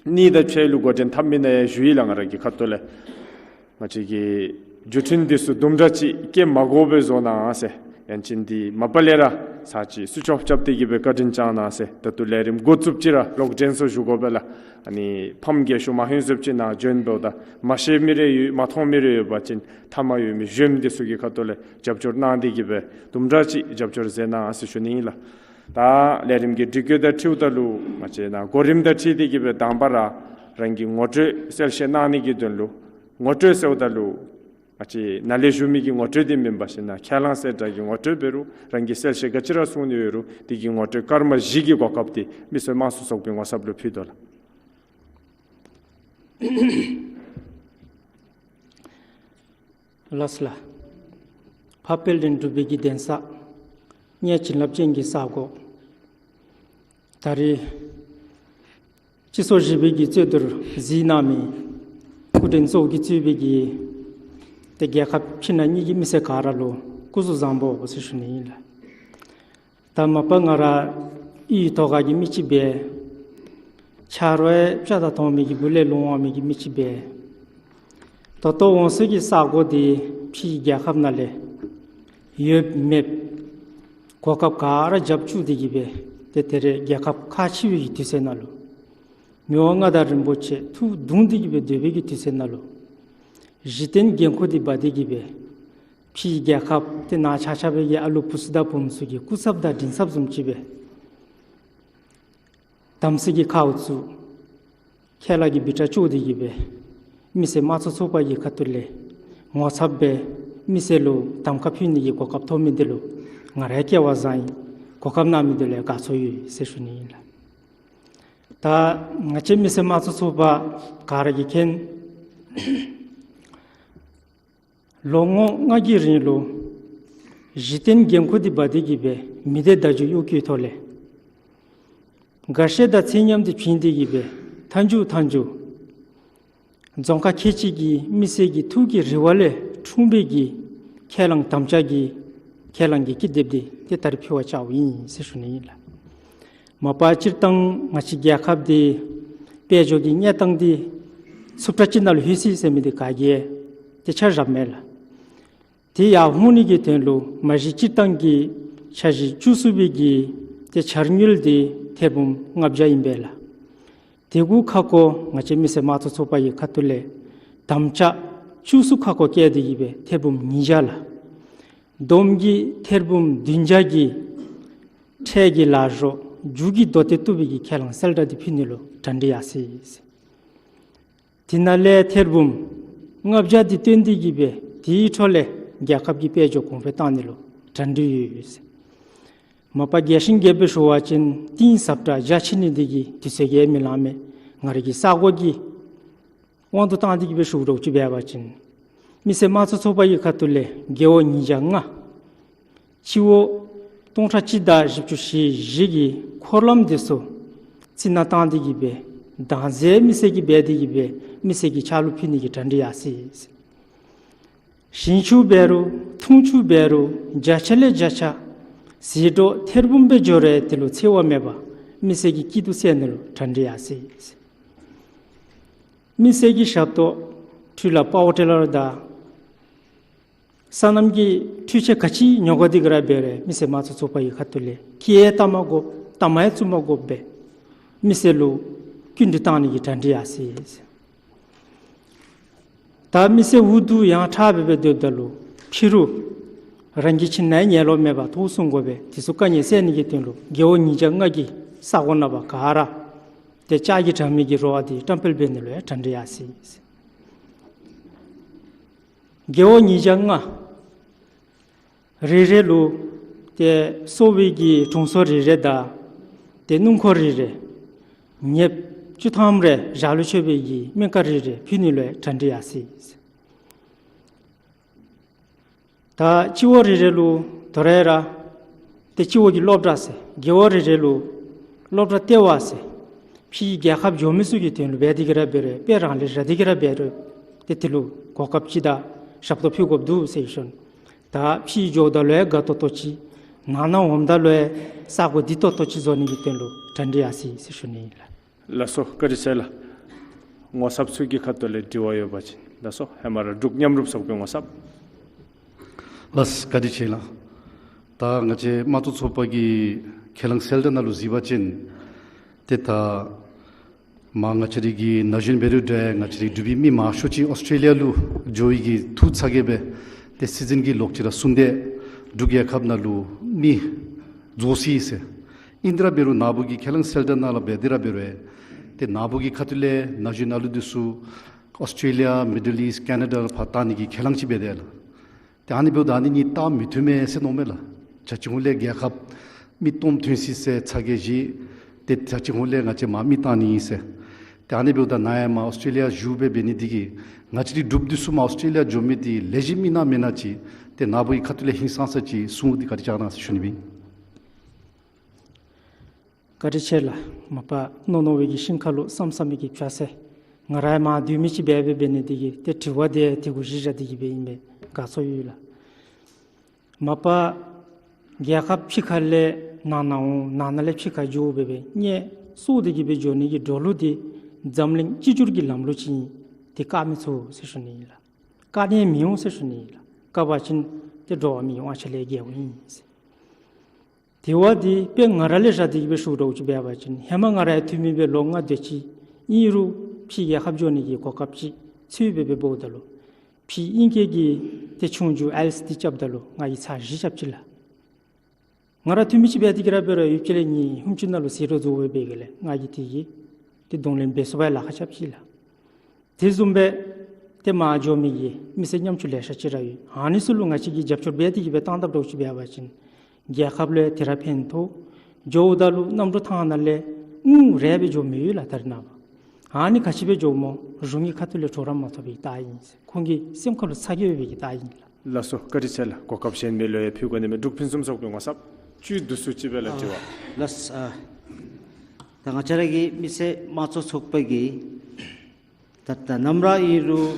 གཉིས་དང་ཕྱེད་ལུ་འགོ་འདྲེན་འཐབ་མི་ནང་ཡང་ཞུ་ཡི་ལགས། ང་ར་གི་ཁ་ཐུག་ལས་ང་བཅས་ཀྱི་བརྒྱུད་འཕྲིན་འདི་ཚུ་དུམ་གྲ་ཅིག་སྐྱེལ་མ་དགོ་པར་བཟོ་གནང་ཟེར། ཡང་ཅིན་འདི་མ་པ་ལས་ར་ཚར་ཅིག་སུ་ཆོག་རྐྱབ་སྟེ་གི་སྦེ་བཀའ་དྲིན་བསྐྱང་གནང་ཟེར། ད་ལྟོ་ལས་རིམ་འགོ་བཙུགསཔ་ཅིག་ར་ལོག་དྲན་གསོ་ཞུ་དགོ་པས་ལགས། ཨ་ནི་ཕམ་རྒས་ཤོས་མ་ཧེང་བཟུམ་ཅིག་ནཱ་བྱོན་འབདཝ་ད་མ་ཤེས་མི་རེ་ཡོད་མ་མཐོང་མི་རེ་ཡོད་པ་ཅིན་མཐའ་མ་ཡོད་མི་གཞོནམ་འདི་ཚུ་གི་ཁ་ཐུག་ལས་རྒྱབ་སྐྱོར་གནང་སྟེ་གི་སྦེ་དུམ་གྲ་ཅིག་རྒྱབ་སྐྱོར་མཛད་གནང་ཟེར་ཞུ་ནི་ཨིན་ལགས། ད་ལས་རིམ་གྱི་སྒྲིག་བཀོད་དང་འཁྲིལཝ་ད་ལུ་ང་བཅས་ནཱ་གོ་རིམ་དང་འཁྲིལ་ཏེ་གི་སྦེ་དང་པ་ར་རང་གི་ངོ་སྤྲོད་གསལ་བཤད་གནང་ནི་གི་དོན་ལུ་ངོ་སྤྲོད་ཟེརཝ་ད་ལུ་ང་བཅས་ནཱ་ལས་ཞུ་མི་གི་ངོ་སྤྲོད་འདི་མེན་པར་ཞིན་ན་ཁས་བླངས་གསལ་བསྒྲགས་ཀྱི་ངོ་སྤྲོད་འབད་རུང་རང་གིས་གསལ་བཤད་ག་ཅི་ར་གསུང་ནི་ཡོད་རུང་དེ་གི་ངོ་སྤྲོད་སྐར་མ་བཞི་གི་གོ་སྐབས་འདི་མི་སེར་དམངས་གཙོ་ཚོགས་པའི་ངོ་ཚབ་ལུ་ཕུལ་དོ་ལགས། ལགས་སོ་ལགས། འཕགས་པའི་ལྷ་ཁང་འབྲུག་པའི་གི་གདན་ས་གཉལ་བྱིན་རླབས་ཅན་གྱི་ས་གོ། ད་རེས་སྤྱི་ཚོགས་བཞི་པའི་གི་རྩོད་བསྡུར་གཟིགས་གནང་མི་སྐུ་མགྲོན་གཙོ་བོ་གིས་གཙོས་པའི་གི་ཏེ་རྒྱལ་ཁབ་ཕྱི་ནང་གཉིས་ཀྱི་མི་སེར་ག་ར་ལུ་སྐུ་གཟུགས་བཟང་པོ་ཟེར་ཞུ་ནི་ཨིན་ལགས། ད་མ་པ་ང་ར་ ཡུལ་ཐོག་ཁ་གི་མི་ཅིག་སྦེ། ཆ་རོགས་ཡང་སྐྱོ་དང་དོགས་མི་གི་སྦུག་ལས་ལོང་བ་མི་གི་མི་ཅིག་སྦེ། ད་ལྟོ་འོང་ས་གི་ས་གོ་འདི་ཕྱིའི་རྒྱལ་ཁབ་ནང་ལས་ཡོདཔ་མེདཔ་གོ་སྐབས་ག་ར་རྒྱབ་བཅུག་སྟེ་གི་སྦེ། ཏེ་ད་རེས་རྒྱལ་ཁབ་ཁ་ཕྱེ་བའི་གི་དུས་ཚོད་ནང་ལུ། མི་དབང་མངའ་བདག་རིན་པོ་ཆེ་ཐུགས་གདུང་སྟེ་གི་སྦེ་སྡོད་པའི་གི་དུས་ཚོད་ནང་ལུ། གཞི་རྟེན་འགན་ཁུར་འདི་འབག་སྟེ་གི་སྦེ། ཕྱིའི་རྒྱལ་ཁབ་ཏེ་ནཱ་ཆ་ཁྱབ་ཀྱི་ཨ་ལུ་བུ་ཚུ་དང་བུམོ་ཚུ་གི་སྐུ་ཚབ་དང་མགྲིན་ཚབ་བཟུམ་ཅིག་སྦེ། དམ་ཚིག་གི་ཁ་བཙུགས། ཁས་བླངས་ཀྱི་བི་ཊ་བཅོ་སྟེ་གི་སྦེ། མི་སེར་དམངས་གཙོ་ཚོགས་པ་གི་ཁ་ཐུག་ལས། ངོ་ཚབ་སྦེ། མི་སེར་ལུ་གདམ་ཁ་ཕུལ་ནི་གི་གོ་སྐབས་ཐོབ་མི་འདི་ལུ། ང་རའི་སྐལ་བ་བཟང་ཡི། གོ་སྐབས་གནང་མི་འདི་ལུ་ཡང་དགའ་ཚོར་ཡོད་ཟེར་ཞུ་ནི་ཨིན་ལགས། ད་ང་བཅས་མི་སེར་དམངས་གཙོ་ཚོགས་པ་ག་ར་གིས་མཁྱེན། ལོ་ངོ་ལྔ་གི་རིང་ལུ་གཞི་རྟེན་འགན་ཁུར་འདི་འབག་སྟེ་གི་སྦེ་མི་སྡེ་བརྡ་བརྒྱུད་གཡོག་བཀོལ་ཐོག་ལས་དགའ་བཤེས་དང་ཚེ་ཉམས་འདི་བྱིན་ཏེ་གི་སྦེ་མཐའ་མཇུག་མཐའ་མཇུག་རྫོང་ཁག་ཁལ་གཅིག་གི་མི་སེར་གྱི་ཐུགས་ཀྱི་རེ་བ་ལས་འཁྲུངས་པའི་གི་ཁས་བླངས་དམ་བཅའ་གི་ཁས་བླངས་ཀྱི་ཀི་དེབ་འདི་ཏེ་ད་རིས་ཕུལ་བར་བཅརཝ་ཨིན་ཟེར་ཞུ་ནི་ཨིན་ལགས། མ་པ་སྤྱིར་བཏང་ང་བཅས་རྒྱལ་ཁབ་འདི་དཔལ་འབྱོར་གྱི་གནས་སྟངས་འདི་རྩུབ་དྲགས་ཅིག་ནང་ལུ་ལྷོད་ཅི་ཟེར་མི་འདི་ག་གིས་ཏེ་ཆ་བཞགཔ་མེད་ལགས། དེ་ཡར་འོང་ནི་གི་དོན་ལུ་མ་གཞི་སྤྱིར་བཏང་གི་འཆར་གཞི་བཅུ་གསུམ་པའི་གི་ཏེ་འཆར་དངུལ་འདི་ཐེར་འབུམ་ལྔ་བརྒྱ་ཨིན་པས་ལགས། དེ་གུ་ཁ་སྐོང་ང་བཅས་མི་སེར་དམངས་གཙོ་ཚོགས་པ་གི་ཁ་ཐུག་ལས་དམ་བཅའ་བཅུ་གསུམ་ཁ་སྐོང་བཀལ་ཏེ་གི་སྦེ་ཐེར་འབུམ་ཉིས་བརྒྱ་ལགས། བསྡོམས་ཀྱིས་ཐེར་འབུམ་བདུན་བརྒྱ་གི་ཁྲལ་གྱི་ལཱ་གཞོགས་རྒྱུ་གི་མདོ་སྟོད་བཏུབ་པའི་གི་ཁས་བླངས་གསལ་བསྒྲགས་འདི་ཕུལ་ནི་ལུ་གྲ་སྒྲིག་ཡར་སོ་ཡི་ཟེར། དེ་ནང་ལས་ཐེར་འབུམ་ལྔ་བརྒྱ་འདི་བཏོན་ཏེ་གི་སྦེ་དེའི་འཕྲོ་ལས་རྒྱལ་ཁབ་ཀྱི་དཔལ་འབྱོར་གོང་འཕེལ་བཏང་ནི་ལུ་གྲ་སྒྲིག་ཡོད་ཟེར། མ་པ་རྒྱས་ཤིང་རྒྱས་པ་སྦེ་ཞུ་བ་ཅིན་གཏིང་ཟབ་དྲགས་རྒྱ་ཆེ་ནི་འདི་གིས་དུས་ཚོད་ཀྱིས་མི་ལང་མས། ང་རའི་གི་ས་གོ་གི་དབང་དུ་བཏང་སྟེ་གི་སྦེ་ཞུ་རོགས་ཅིག་འབད་བ་ཅིན། མི་སེར་དམངས་གཙོ་ཚོགས་པ་གི་ཁ་ཐུག་ལས་རྒེད་འོག་ཉིས་བརྒྱ་ལྔ། སྤྱི་འོག་སྟོང་ཕྲག་གཅིག་དང་བཞི་བཅུ་ཞེ་བཞི་གི་འཁོར་ལམ་འདི་ཚུ་རྩི་ནག་བཏང་སྟེ་གི་སྦེ་བདག་འཛིན་མི་སེར་གྱིས་འབད་དེ་གི་སྦེ་མི་སེར་གྱི་ཕྱག་ལུ་ཕུལ་ནི་གི་གྲ་སྒྲིག་ཡར་སོ་ཡི་ཟེར། ཞིང་ཆུ་འབད་རུང་འཐུང་ཆུ་འབད་རུང་བརྒྱ་ཆ་ལས་བརྒྱ་ཆ་ཟད་འགྲོ་ཐེར་འབུམ་སྦེ་འགྱོ་རུང་དེ་ལུ་འཚེར་བ་མེད་པར་མི་སེར་གྱི་སྐྱིད་སྡུག་སེལ་ནི་ལུ་གྲ་སྒྲིག་ཡར་སོ་ཡི་ཟེར། མི་སེར་གྱི་ཞབས་ཏོག་འཕྲུལ་ལས་པ་ཝར་ཊི་ལར་དང་སོ་ནམ་གྱི་འཕྲུལ་ཆས་ག་ཅི་ཉོ་དགོ་དེ་ག་ར་འབད་རུང་མི་སེར་དམངས་གཙོ་ཚོགས་པ་གི་ཁ་ཐུག་ལས་ཁེ་ཡང་བཏབ་མ་དགོཔ་དམ་ཡང་བཙུགས་མ་དགོཔ་སྦེ་མི་སེར་ལུ་སྐྱིན་འགྲུལ་བཏང་ནི་གི་གྲ་སྒྲིག་ཡར་སོ་ཡི་ཟེར། ད་མི་སེར་འུ་སྡུག་ཡང་དྲག་སྦེ་སྦེ་སྡོདཔ་ད་ལུ་ཕྱི་རུ་རང་གི་ཁྱིམ་ནང་ཡང་ཉལ་ལོང་མེད་པར་ཐོག་སྲུང་དགོ་པས། དེ་ཚུ་དཀའ་ངལ་སེལ་ནི་གི་དོན་ལུ་རྒེད་འོག་ཉིས་བརྒྱ་ལྔ་གི་ས་གོ་ནང་པ་ག་ར་ཏེ་ལྕགས་ཀྱི་དྲ་མིག་གི་རོ་བ་འདི་བཀྲམ་སྤེལ་འབད་ནི་ལུ་ཡང་གྲ་སྒྲིག་ཡར་སོ་ཡི་ཟེར། རྒེད་འོག་ཉིས་བརྒྱ་ལྔ་རེ་རེ་ལུ་ཏེ་གསོ་བའི་གི་དྲུང་འཚོ་རེ་རེ་དང་ཏེ་སྣུམ་འཁོར་རེ་རེ་ཉེར་བཅུ་ཐམ་རེ་ཞག་ལུ་སྤྱོད་པའི་གི་སྨན་ཁང་རེ་རེ་ཕུལ་ནི་ལུ་ཡང་གྲ་སྒྲིག་ཡར་སོ་ཡི་ཟེར། ད་སྤྱི་འོག་རེ་རེ་ལུ་དོ་རུང་ར་ཏེ་སྤྱི་འོག་གི་སློབ་གྲྭ་ཟེར་རྒེད་འོག་རེ་རེ་ལུ་སློབ་གྲྭ་ལྟེ་བ་ཟེར་ཕྱིའི་རྒྱལ་ཁབ་འགྱོ་མི་ཚུ་གི་དོན་ལུ་འབད་དེ་གི་ར་འབད་རུང་དཔེ་རང་ལས་ར་དེ་གི་ར་འབད་རུང་ཏེ་དེ་ལུ་གོ་སྐབས་ཅིག་དང་ཞབས་ཏོག་ཕུལ་དགོཔ་འདུག་ཟེར་ཞུ་ནི། ད་ཕྱི་འགྱོཝ་ད་ལུ་ཡང་དགའ་ཏོག་ཏོ་ཅིག་ནང་ན་འོངམ་ད་ལུ་ཡང་ས་གོ་བདེ་ཏོག་ཏོ་ཅིག་བཟོ་ནི་གི་དོན་ལུ་གྲ་སྒྲིག་ཡར་སོ་ཡི་ཟེར་ཞུ་ནི་ཨིན་ལགས། ལགས་སོ། བཀའ་དྲིན་ཆེ་ལགས། ངོ་ཚབ་ཚུ་གི་ཁ་ཐུག་ལས་དྲི་བ་ཡོད་པ་ཅིན་ལགས་སོ། ཧེ་མ་ར་འབྲུག་མཉམ་རུབ་ཚོགས་པའི་ངོ་ཚབ། ལགས་བཀའ་དྲིན་ཆེ་ལགས། ད་ང་བཅས་དམངས་གཙོ་ཚོགས་པ་གི་ཁས་བླངས་གསལ་བསྒྲགས་ནང་ལུ་གཟིགས་པ་ཅིན་ཏེ་ད་མར་ང་བཅས་རའི་གི་ན་གཞོན་འབད་རུང་འདྲ་ང་བཅས་རའི་འབྲུག་པའི་མི་མང་ཤོས་ཅིག་ཨོསི་ཊེ་ལི་ཡ་ལུ་འགྱོ་བའི་གི་ཐུགས་ཚ་གྱང་སྦེ་ཏེ་སི་ཛིན་གྱི་ལོག་ཅི་ར་སོང་སྟེ་འབྲུག་རྒྱལ་ཁབ་ནང་ལུ་མི་རྫོགས་སོ་ཡི་ཟེར། ཨིན་ཏེ་ར་འབད་རུང་ནཱ་བུ་གི་ཁས་བླངས་གསལ་བསྒྲགས་ནང་ལུ་འབད་དེ་ར་འབད་རུང་ཏེ་ནཱ་བུ་གི་ཁ་ཐུག་ལས་ན་གཞོན་ཨ་ལུ་འདི་ཚུ་ཨོསི་ཊེ་ལི་ཡ་མི་ཌིལ་ཨིསཊ་ཀེ་ན་ཌ་ཕར་བཏང་ནི་གི་ཁས་བླངས་ཅིག་འབད་དེས་ལགས། ཏེ་ཨ་ནི་འབདཝ་ད་ཨ་ནི་གཉིས་བལྟ་མི་བཏུབ་མས་ཟེར་མནོཝ་མས་ལགས། ག་ཅི་འོང་ལས་རྒྱལ་ཁབ་མི་སྟོངམ་ཐོན་སོ་ཡི་ཟེར་ཚ་གྱང་བཞེས། ཏེ་ག་ཅི་འོང་ལས་ང་བཅས་མར་མི་བཏང་ནི་ཨིན་ཟེར། ཏེ་ཨ་ནི་འབདཝ་ད་ནཱ་ཡང་མར་ཨོསི་ཊེ་ལི་ཡ་བཞུགས་སྦེ་འབད་ནི་འདི་གིས་ང་བཅས་རའི་འབྲུགཔ་འདི་ཚུ་མར་ཨོསི་ཊེ་ལི་ཡ་འགྱོ་མི་འདི་ལེགས་ཤོམ་ཨིན་ན་མེན་ན་ཅིག་ཏེ་ནཱ་བུ་གི་ཁ་ཐུག་ལས་ཧིང་སངས་ས་ཅིག་གསུང་འདི་བཀའ་དྲིན་བསྐྱང་གནང་ཟེར་ཞུ་ནི་ཨིན། བཀའ་དྲིན་ཆེ་ལགས། མ་པ་མནོ་མནོ་བའི་གི་ཤིང་ཁ་ལུ་བསམ་བསམ་མི་གི་བྱ་ཟེར། ང་ར་ཡང་མར་སྡོད་མི་ཅིག་འབད་འབད་འབད་ནི་འདི་གིས་ཏེ་དྲི་བ་འདི་དེ་གུ་གཞི་བཞག་སྟེ་གི་སྦེ་ཨིན་པས། དགའ་ཚོར་ཡོད་ལགས། མ་པ་རྒྱལ་ཁབ་ཕྱི་ཁ་ལས་ ནང་ན་འོང་ནང་ན་ལས་ཕྱི་ཁར་འགྱོ་སྦེ་སྦེ་མངལ་གསོ་སྟེ་གི་སྦེ་འགྱོ་ནི་གི་འགྲོ་ལུགས་འདི་འཛམ་གླིང་གཅིག་གྱུར་གྱི་ལམ་ལུགས་ཅིག་ཨིན། དེ་བཀག་མི་ཚུགས་ཟེར་ཞུ་ནི་ཨིན་ལགས། བཀག་ནི་མི་འོང་ཟེར་ཞུ་ནི་ཨིན་ལགས། བཀག་པ་ཅིན་ཏེ་འགྲོ་བ་མིའི་དབང་ཆ་ལས་འགལཝ་ཨིན་ཟེར། དེ་བ་འདི་དཔེ་ང་ར་ལས་བཞག་སྟེ་གི་སྦེ་ཞུ་དོ་ཅིག་འབད་བ་ཅིན་ཧེ་མ་ང་ར་ཡང་འཐུས་མི་སྦེ་ལོ་ལྔ་དེ་ཅིག་ཨིན་རུང་ཕྱི་རྒྱལ་ཁབ་འགྱོ་ནི་གི་གོ་སྐབས་ཅིག་འཚོལ་སྦེ་སྦེ་འབདཝ་ད་ལུ་ཕྱི་ཨིང་སྐད་ཀྱི་ཏེ་ཆོས་རྒྱུགས་ཨའི་ཨེལ་ཊི་ཨེསི་འདི་རྐྱབ་ད་ལུ་ང་གིས་ཚར་བཞི་རྐྱབ་ཅི་ལགས། ང་ར་འཐུས་མི་ཅིག་འབད་དེ་གི་ར་འབད་རུང་ཡུདཔ་ཅིག་ལས་ངེའི་ཧུམ་ཅུ་ནང་ལུ་ཟད་འགྲོ་འགྱོ་སྦེ་འབད་གི་ལས་ང་གིས་དེ་གི་ཏེ་གདོང་ལེན་འབད་ཚུགས་པར་ལཱ་ཁག་རྐྱབ་ཅི་ལགས། དེ་བཟུམ་སྦེ་ཏེ་མར་འགྱོ་མི་གི་མི་སེར་ཉམ་ཆུང་ལེ་ཤ་ཅིག་ར་ཡོད། ཨ་ནི་ཚུ་ལུ་ང་བཅས་ཀྱིས་རྒྱབ་སྐྱོར་འབད་དེ་གི་སྦེ་བཏང་དཔ་འདྲཝ་ཅིག་འབད་བ་ཅིན་རྒྱལ་ཁབ་ལུ་ཡང་དེ་ར་ཕན་ཐོགས། འགྱོཝ་ད་ལུ་གནམ་གྲུ་ཐང་ནང་ལས་དངུལ་རེ་སྦེ་འགྱོ་མི་ཡོད་ལགས་ད་རེས་ནངས་པ། ཨ་ནི་ག་ཅི་སྦེ་འགྱོཝ་སྨོ། གཞུང་གི་ཁ་ཐུག་ལས་གྲོགས་རམ་མ་ཐོབ་པའི་རྟགས་ཨིན། ཁོང་གི་སེམས་ཁ་ལུ་ཚ་གྱང་ཡོད་པའི་གི་རྟགས་ཨིན་ལགས། ལགས་སོ། བཀའ་དྲིན་ཆེ་ལགས། གོ་སྐབས་གཞན་མི་ལུ་ཡང་ཕུལ་དགོ་ནི་མས། འབྲུག་ཕུན་སུམ་ཚོགས་པའི་ངོ་ཚབ་བཅུད་བསྡུ་སུ་ཅིག་སྦེ་ལགས། དྲི་བ། ལགས། ཨ་ད་ང་བཅས་ར་གི་མི་སེར་དམངས་གཙོ་ཚོགས་པ་གིས་ད་ལྟོ་ནམ་ར་ཨིན་རུང་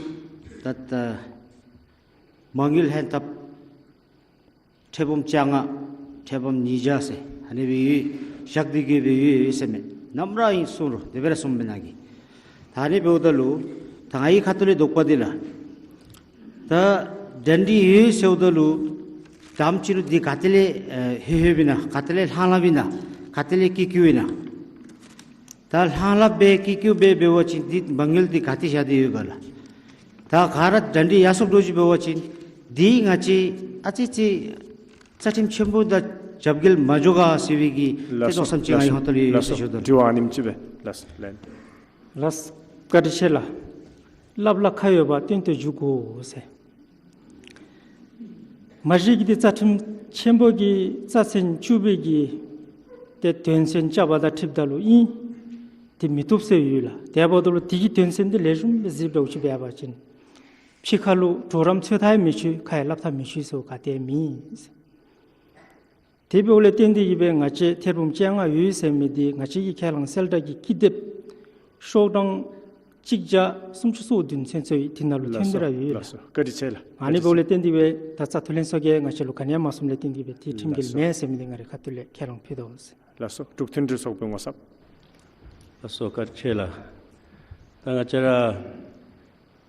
ད་ལྟོ་མ་དངུལ་ལྷན་ཐབས་ཁྲལ་སྦོམ་བཅོ་ལྔ་ཁྲལ་སྦོམ་ཉིས་བརྒྱ་ཟེར་ཨ་ནི་སྦེ་ཡོད་བཞག་སྟེ་གི་སྦེ་ཡོད་ཟེར་མས། ནམ་ར་ཨིན་གསུང་རུང་དེ་སྦེ་ར་གསུངམ་མས་ནཱ་གིས། ད་ཨ་ནི་འབདཝ་ད་ལུ་ད་ང་གི་ཁ་ཐུག་ལས་དོགས་པ་འདི་ལགས། ད་གྲ་སྒྲིག་ཡོད་ཟེརཝ་ད་ལུ་དང་པ་ཅིག་ལུ་འདི་ག་ཏེ་ལས་ཨེ་ལྷོད་ལྷོདཔ་ཨིན་ན་ག་ཏེ་ལས་ལྷང་ལྷངམ་ཨིན་ན་ག་ཏེ་ལས་བཀོད་བཀོདཔ་ཨིན་ན། ད་ལྷང་ལྷངམ་སྦེ་བཀོད་བཀོདཔ་སྦེ་འབད་བ་ཅིན་འདི་མ་དངུལ་འདི་ག་ཏེ་བཞག་སྟེ་ཡོད་ག་ལགས། ད་ག་ར་གྲ་སྒྲིག་ཡར་སོངམ་འདྲཝ་ཅིག་འབད་བ་ཅིན་འདི་ང་བཅས་ཨ་ཙི་ཅིག་རྩ་ཁྲིམས་ཆེན་པོ་དང་རྒྱབ་འགལ་མ་འགྱོ་ག་ཟེར་བའི་གི་ཏེ་ལགས་སོ། མནོ་བསམ་ཅིག་ལགས་སོ། ང་ཡང་ཧོན་ཏོ་ལུ་ཡོད་ལགས་ཟེར་སོ། ཞུ་དོ། དྲི་བ་ཨ་ནེམ་ཅིག་སྦེ། ལགས་སོ། ལན། ལགས། བཀའ་དྲིན་ཆེ་ལགས། སླབ་སླ་ཁ་ཡོད་པ་སྟོན་ཏེ་འཇུག་དགོ་ཟེར། མ་གཞི་གི་འདི་རྩ་ཁྲིམས་ཆེན་པོ་གི་རྩ་ཚན་བཅུ་པའི་གི་ཏེ་དོན་ཚན་བཅུ་པ་དང་འཁྲིལཝ་ད་ལུ་ཨིན། དེ་མི་བཏུབ་ཟེར་ཡོད་ལགས། དེ་འབདཝ་ད་ལུ་དེ་གི་དོན་ཚན་འདི་ལེགས་ཤོམ་སྦེ་གཟིགསཔ་འདྲཝ་ཅིག་འབད་བ་ཅིན་ཕྱི་ཁ་ལུ་གྲོགས་རམ་འཚོལ་ཐབས་ཡང་མི་ཆོག། ཁ་ཡང་སླབ་ཐབས་མི་ཆོག་ཟེར་ག་ཏེ་མེད། དེ་འབདཝ་ལས་བརྟེན་ཏེ་གི་སྦེ་ང་བཅས་ཐེར་འབུམ་བཅོ་ལྔ་ཡོད་ཟེར་མི་འདི་ང་བཅས་ཀྱི་ཁས་བླངས་གསལ་བསྒྲགས་ཀྱི་ཀི་དེབ་ཤོག་གྲངས་གཅིག་བརྒྱ་སུམ་ཅུ་སོ་བདུན་ཚུན་ཚོད་དེ་ནང་ལུ་ཐོན་ཏེ་ར་ཡོད་ལགས། ལགས་སོ། བཀའ་དྲིན་ཆེ་ལགས། ཨ་ནི་འབདཝ་ལས་བརྟེན་ཏེ་སྦེ་ད་རྩ་ཐུགས་ལྷན་ཚོགས་ཀྱིས་ང་བཅས་ལུ་ག་ནི་ཡང་མ་གསུངམ་ལས་བརྟེན་ཏེ་སྦེ་དེ་ཁྲིམས་འགལ་མེན་ཟེར་མི་འདི་ང་རའི་ཁ་ཐུག་ལས་ཁས་བླངས་ཕུལ་དོ་ཟེར། ལགས་སོ། འབྲུག་མཐུན་སྒྲིལ་ཚོགས་པའི་ངོ་ཚབ། ལགས་སོ། བཀའ་དྲིན་ཆེ་ལགས། ད་ང་བཅས་ར་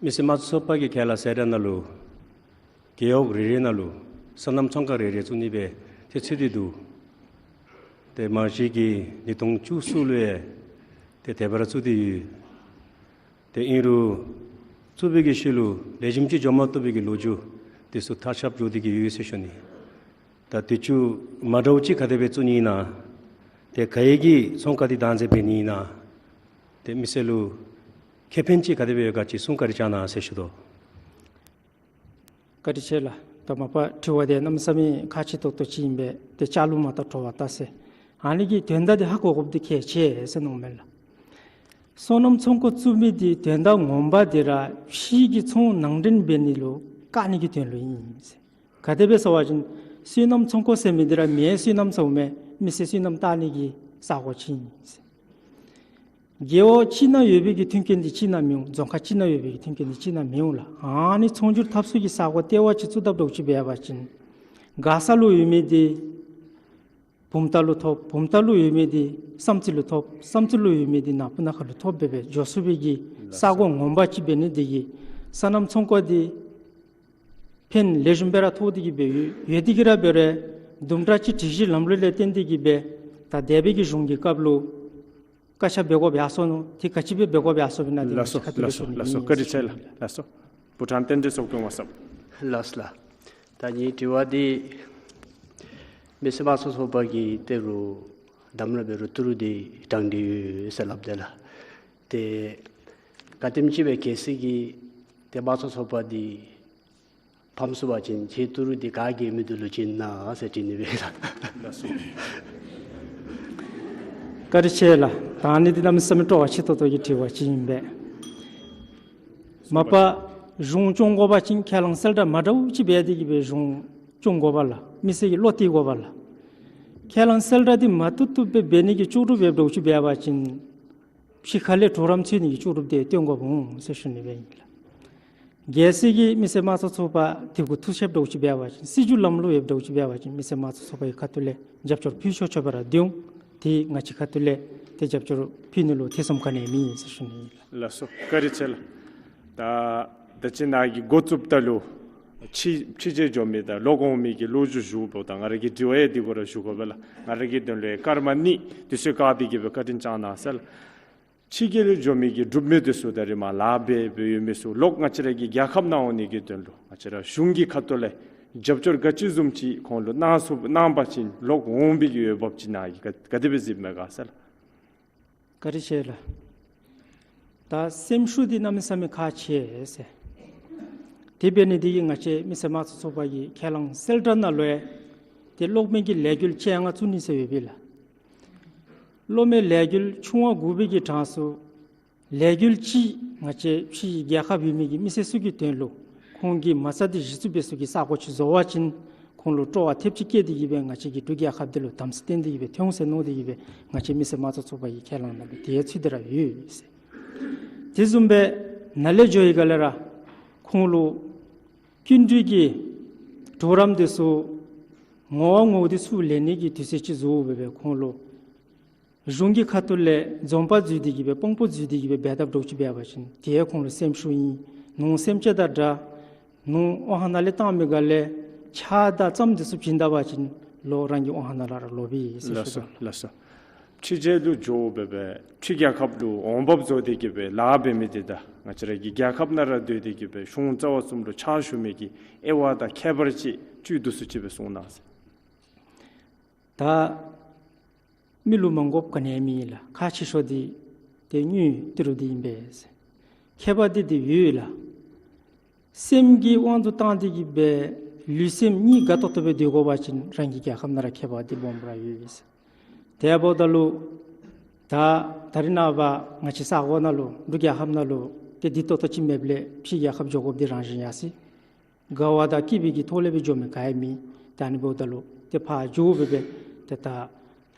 མི་སེར་དམངས་གཙོ་ཚོགས་པ་གི་ཁས་བླངས་གསལ་བསྒྲགས་ནང་ལུ་རྒེད་འོག་རེ་རེ་ནང་ལུ་སོ་ནམ་ཚོང་ཁང་རེ་རེ་བཙུགས་ནི་སྦེ་ཏེ་ཚུད་དེ་འདུག། ཏེ་མ་གཞི་གི་ཉིས་སྟོང་བཅུ་གསུམ་ལུ་ཡང་ཏེ་དེ་སྦེ་ར་བཙུགས་ཏེ་ཡོད། ཏེ་ཨིན་རུང་བཙུགས་པའི་གི་ཤུལ་ལུ་ལེགས་ཤོམ་ཅིག་འགྱོ་མ་བཏུབ་པའི་གི་ལོ་རྒྱུས་དེ་ཚུ་ཐག་ཆོད་འགྱོ་སྟེ་གི་ཡོད་ཟེར་ཞུ་ནི། ད་དུས་ཅི་མ་འདྲཝ་ཅིག་ག་དེ་སྦེ་བཙུགས་ནི་ཨིན་ན། ཏེ་ག་ཡི་གི་ཚོང་ཁང་འདི་བདག་འཛིན་འབད་ནི་ཨིན་ན། ཏེ་མི་སེར་ལུ་ཁེ་ཕན་ཅིག་ག་དེ་སྦེ་ཡོད་ག་ཅིག་གསུང་བཀའ་དྲིན་བསྐྱང་གནང་ཟེར་ཞུ་དོ། བཀའ་དྲིན་ཆེ་ལགས། ད་མ་པ་དྲི་བ་འདི་གནམ་མེད་ས་མེད་ཁག་ཆེ་ཏོག་ཏོ་ཅིག་ཨིན་པས། ཏེ་ལྕགས་ལུག་མ་བཏགས་བྲོ་བ་བཏགས་ཟེར། ཨ་ནི་གི་དོན་དག་འདི་ཧ་གོ་དགོཔ་འདི་གལ་ཆེ་ཟེར་མནོཝ་མས་ལགས། སོ་ནམ་ཚོང་ཁང་བཙུགས་མི་འདི་དོན་དག་ངོ་མ་འདི་ར་ཕྱི་གི་ཚོང་ནང་འདྲེན་འབད་ནི་ལུ་བཀག་ནི་གི་དོན་ལུ་ཨིན་ཟེར། ག་དེ་སྦེ་ཟེར་བ་ཅིན་སོ་ནམ་ཚོང་ཁང་ཟེར་མི་འདི་ར་མིའི་སོ་ནམ་ཟེརཝ་མས། མི་སེར་སོ་ནམ་བཏགས་ནི་གི་ས་གོ་ཅིག་ཨིན་ཟེར། རྒེད་འོག་གཅིག་ནང་ཡོད་པའི་གི་མཐུན་རྐྱེན་འདི་གཅིག་ནང་མི་འོང་། རྫོང་ཁག་གཅིག་ནང་ཡོད་པའི་གི་མཐུན་རྐྱེན་འདི་གཅིག་ནང་མི་འོང་ལགས། ཨ་ནི་ཚོང་སྒྱུར་འཐབ་སའི་གི་ས་གོ་ལྟེ་བ་ཅིག་བཙུགས་དཔ་འདྲཝ་ཅིག་འབད་བ་ཅིན་མགར་ས་ལུ་ཡོད་མི་འདི་བུམ་ཐང་ལུ་ཐོབ། བུམ་ཐང་ལུ་ཡོད་མི་འདི་བསམ་རྩེ་ལུ་ཐོབ། བསམ་རྩེ་ལུ་ཡོད་མི་འདི་ནཱ་སྤུ་ན་ཁ་ལུ་ཐོབ་སྦེ་སྦེ་འགྱོ་ཚུགས་པའི་གི་ས་གོ་ངོ་མ་ཅིག་འབད་ནི་འདི་གིས་སོ་ནམ་ཚོང་ཁང་འདི་ཕན་ལེགས་ཤོམ་སྦེ་ར་ཐོགས་ཏེ་གི་སྦེ་ཡོད། ཡོད་དེ་གི་ར་འབད་རུང་དུམ་གྲ་ཅིག་སྒྲིག་གཞི་ལམ་ལུགས་ལས་བརྟེན་ཏེ་གི་སྦེ་ད་འདས་པའི་གི་གཞུང་གི་སྐབས་ལུ་བཀག་ཆ་འབད་དགོཔ་ཡར་སོང་ནུག། དེ་ག་ཅི་སྦེ་འབད་དགོཔ་ཡར་སོངམ་ཨིན་ན་འདི་ལགས་སོ། ཁ་ཐུག་ལས་ཞུ་ནི་ཨིན། ལགས་སོ། བཀའ་དྲིན་ཆེ་ལགས། ལགས་སོ། བྷུ་ཊཱན་བསྟན་འཛིན་ཚོགས་པའི་ངོ་ཚབ། ལགས་སོ་ལགས། ད་ངེའི་དྲི་བ་འདི་མི་སེར་དམངས་གཙོ་ཚོགས་པ་གིས་ཏེ་རུང་དམ་ལ་འབད་རུང་ཏི་རུ་འདི་དྲང་སྟེ་ཡོད་ཟེར་སླབ་དེས་ལགས། ཏེ་ག་དེམ་ཅིག་སྦེ་གལ་སྲིད་ཀྱི་ཏེ་དམངས་གཙོ་ཚོགས་པ་འདི་ཕམ་སོང་པ་ཅིན་ཁྱེད་ཏི་རུ་འདི་ག་གིས་མི་འདི་ལུ་བྱིན་ན་ཟེར་དྲི་ནི་སྦེ་ལགས། ལགས་སོ། བཀའ་དྲིན་ཆེ་ལགས། ད་ཨ་ནི་འདི་གནམ་མེད་ས་མེད་སྤྲོ་བ་ཆེ་ཏོག་ཏོ་གི་དྲི་བ་ཅིག་ཨིན་པས། མ་པ་གཞུང་སྐྱོང་དགོ་པ་ཅིན་ཁས་བླངས་གསལ་བསྒྲགས་མ་འདྲཝ་ཅིག་འབད་དེ་གི་སྦེ་གཞུང་སྐྱོང་དགོ་པས་ལགས། མི་སེར་གྱིས་བློ་གཏད་དགོ་པས་ལགས། ཁས་བླངས་གསལ་བསྒྲགས་འདི་མ་བཏུབ་བཏུབ་སྦེ་འབད་ནི་གི་ལྕོགས་གྲུབ་འབད་འདྲཝ་ཅིག་འབད་བ་ཅིན་ཕྱི་ཁ་ལས་གྲོགས་རམ་འཚོལ་ནི་གི་ལྕོགས་གྲུབ་འདི་སྟོན་དགོཔ་འོང་ཟེར་ཞུ་ནི་སྦེ་ཨིན་ལགས། རྒྱལ་སྲིད་ཀྱི་མི་སེར་དམངས་གཙོ་ཚོགས་པ་དེ་གུ་ཐུགས་ཞིབ་འདྲཝ་ཅིག་འབད་བ་ཅིན་སྲིད་བྱུས་ལམ་ལུགས་ཡོདཔ་འདྲཝ་ཅིག་འབད་བ་ཅིན་མི་སེར་དམངས་གཙོ་ཚོགས་པའི་ཁ་ཐུག་ལས་རྒྱབ་སྐྱོར་ཕུལ་ཆོག་ཆོག་པ་ར་འདུག། དེ་ང་བཅས་ཁ་ཐུག་ལས་ཏེ་རྒྱབ་སྐྱོར་ཕུལ་ནི་ལུ་ཐེ་ཚོམ་ག་ནི་ཡང་མེད་ཟེར་ཞུ་ནི་ཨིན་ལགས། ལགས་སོ། བཀའ་དྲིན་ཆེ་ལགས། ད་ད་ཅི་ནཱ་གིས་འགོ་བཙུགསཔ་ད་ལུ་ཕྱི་ཕྱི་རྒྱལ་འགྱོ་མི་དང་ལོག་འོང་མི་གི་ལོ་རྒྱུས་ཞུ་འབདཝ་ད་ང་ར་གི་དྲི་བ་ཡང་དེ་གུ་ར་ཞུ་དགོ་པས་ལགས། ང་ར་གི་དོན་ལུ་ཡང་སྐར་མ་གཉིས་དུས་ཚོད་བཀག་སྟེ་གི་སྦེ་བཀའ་དྲིན་བསྐྱང་གནང་ཟེར་ལགས། ཕྱི་རྒྱལ་ལུ་འགྱོ་མི་གི་འབྲུག་མི་དེ་ཚུ་ད་རིས་མར་ལཱ་འབད་འབད་ཡོད་མི་ཚུ་ལོག་ང་བཅས་ར་གི་རྒྱལ་ཁབ་ནང་འོང་ནི་གི་དོན་ལུ་ང་བཅས་ར་གཞུང་གི་ཁ་ཐུག་ལས་རྒྱབ་སྐྱོར་ག་ཅི་བཟུམ་ཅིག་ཁོང་ལུ་གནང་ཚུགས་གནང་པ་ཅིན་ལོག་འོང་པའི་གི་འོས་འབབ་ཅིག་ནཱ་གིས་ག་ག་དེ་སྦེ་གཟིགསཔ་མས་ག་ཟེར་ལགས། བཀའ་དྲིན་ཆེ་ལགས། ད་སེམས་ཤུགས་འདི་གནམ་མེད་ས་མེད་ཁག་ཆེ་ཟེར། དེ་འབད་ནི་འདི་གིས་ང་བཅས་མི་སེར་དམངས་གཙོ་ཚོགས་པ་གི་ཁས་བླངས་གསལ་བསྒྲགས་ནང་ལུ་ཡང་ཏེ་གློག་མེ་གི་ལས་འགུལ་ཅིག་ཡང་བཙུགས་ནི་ཟེར་ཡོད་པས་ལགས། གློག་མེ་ལས་འགུལ་ཆུང་བ་དགུ་པའི་གི་གྲངས་སུ་ལས་འགུལ་གཅིག་ང་བཅས་ཕྱི་རྒྱལ་ཁབ་ཡོད་མི་གི་མི་སེར་ཚུ་གི་དོན་ལུ་ཁོང་གིས་མ་རྩ་འདི་གཞི་བཙུགས་འབད་ས་གི་ས་གོ་ཅིག་བཟོ་བ་ཅིན་ཁོང་ལུ་སྤྲོ་བ་ཐེབས་ཅིག་བསྐྱེད་དེ་གི་སྦེ་ང་བཅས་ཀྱི་འབྲུག་རྒྱལ་ཁབ་འདི་ལུ་དམ་ཚིག་བསྟེན་ཏེ་གི་སྦེ་ཐོན་འོང་ཟེར་མནོ་སྟེ་གི་སྦེ་ང་བཅས་མི་སེར་དམངས་གཙོ་ཚོགས་པ་གི་ཁས་བླངས་ནང་ལུ་དེ་ཚུད་དེ་ར་ཡོད་ཟེར། དེ་བཟུམ་སྦེ་ནཱ་ལས་འགྱོ་བའི་སྒང་ལས་ར་ཁོང་ལུ་སྐྱིན་འགྲུལ་གྱི་གྲོགས་རམ་དེ་ཚུ་ངོ་བོ་ངོ་བོ་དེ་ཚུ་ལེན་ནི་གི་དུས་ཚོད་ཅིག་བཟོ་སྦེ་སྦེ་ཁོང་ལུ་གཞུང་གི་ཁ་ཐུག་ལས་འཛོམས་དཔང་བཟོ་སྟེ་གི་སྦེ་དཔང་པོ་བཟོ་སྟེ་གི་སྦེ་འབད་དཔ་འདྲཝ་ཅིག་འབད་བ་ཅིན་དེ་ཡང་ཁོང་ལུ་སེམས་ཤུགས་ཨིན། ནོར་སེམས་ཅན་དང་འདྲ། ནོར་དབང་ཁང་ནང་ལས་བཏང་མི་སྒང་ལས་ཆག་དང་ཙམ་དེ་ཚུ་བྱིན་ད་པ་ཅིན་ལོག་རང་གི་དབང་ཁང་ནང་ལུ་ར་ལོག་པས་ཟེར་ཞུ་དོ། ལགས་སོ། ལགས་སོ། ཕྱི་རྒྱལ་ལུ་འགྱོ་སྦེ་སྦེ་ཕྱི་རྒྱལ་ཁབ་ལུ་འོང་འབབ་བཟོ་སྟེ་གི་སྦེ་ལཱ་འབད་མི་དེ་དང་ང་བཅས་ར་གི་རྒྱལ་ཁབ་ནང་ར་སྡོད་དེ་གི་སྦེ་གཞུང་རྩ་བ་གསུམ་ལུ་ཕྱག་ཞུ་མི་གི་དབྱེ་བ་དང་ཁྱད་པར་ཅིག་བཅུད་བསྡུ་སུ་ཅིག་སྦེ་གསུང་གནང་ཟེར། ད་མི་ལུ་མ་དགོཔ་ག་ནི་ཡང་མེད་ལགས། ཁག་ཆེ་ཤོས་འདི་ཏེ་དངུལ་ཏི་རུ་འདི་ཨིན་པས། ཁྱད་པར་འདི་འདི་ཡོད་ལགས། སེམས་ཀྱི་དབང་དུ་བཏང་སྟེ་གི་སྦེ་ལུས་སེམས་གཉིས་དགའ་ཏོག་ཏོ་སྦེ་སྡོད་དགོ་པ་ཅིན་རང་གི་རྒྱལ་ཁབ་ནང་ར་ཁྱད་པར་འདི་སྦོམ་ར་ཡོད། དེ་འབདཝ་ད་ལུ་ད་ད་རིས་ནངས་པ་ང་བཅས་ས་གོ་ནང་ལུ་འབྲུག་རྒྱལ་ཁབ་ནང་ལུ་ཏེ་འདི་ཏོག་ཏོ་ཅིག་མེདཔ་ལས་ཕྱི་རྒྱལ་ཁབ་འགྱོ་དགོཔ་འདི་རང་བཞིན་ཡར་སོ་ཡི། དགའ་བ་དང་སྐྱིད་པའི་གི་ཐོག་ལས་སྦེ་འགྱོ་མི་ག་ཡང་མེད། ད་ཨ་ནི་འབདཝ་ད་ལུ་ཏེ་ཕར་འགྱོ་སྦེ་སྦེ་ཏེ་ད་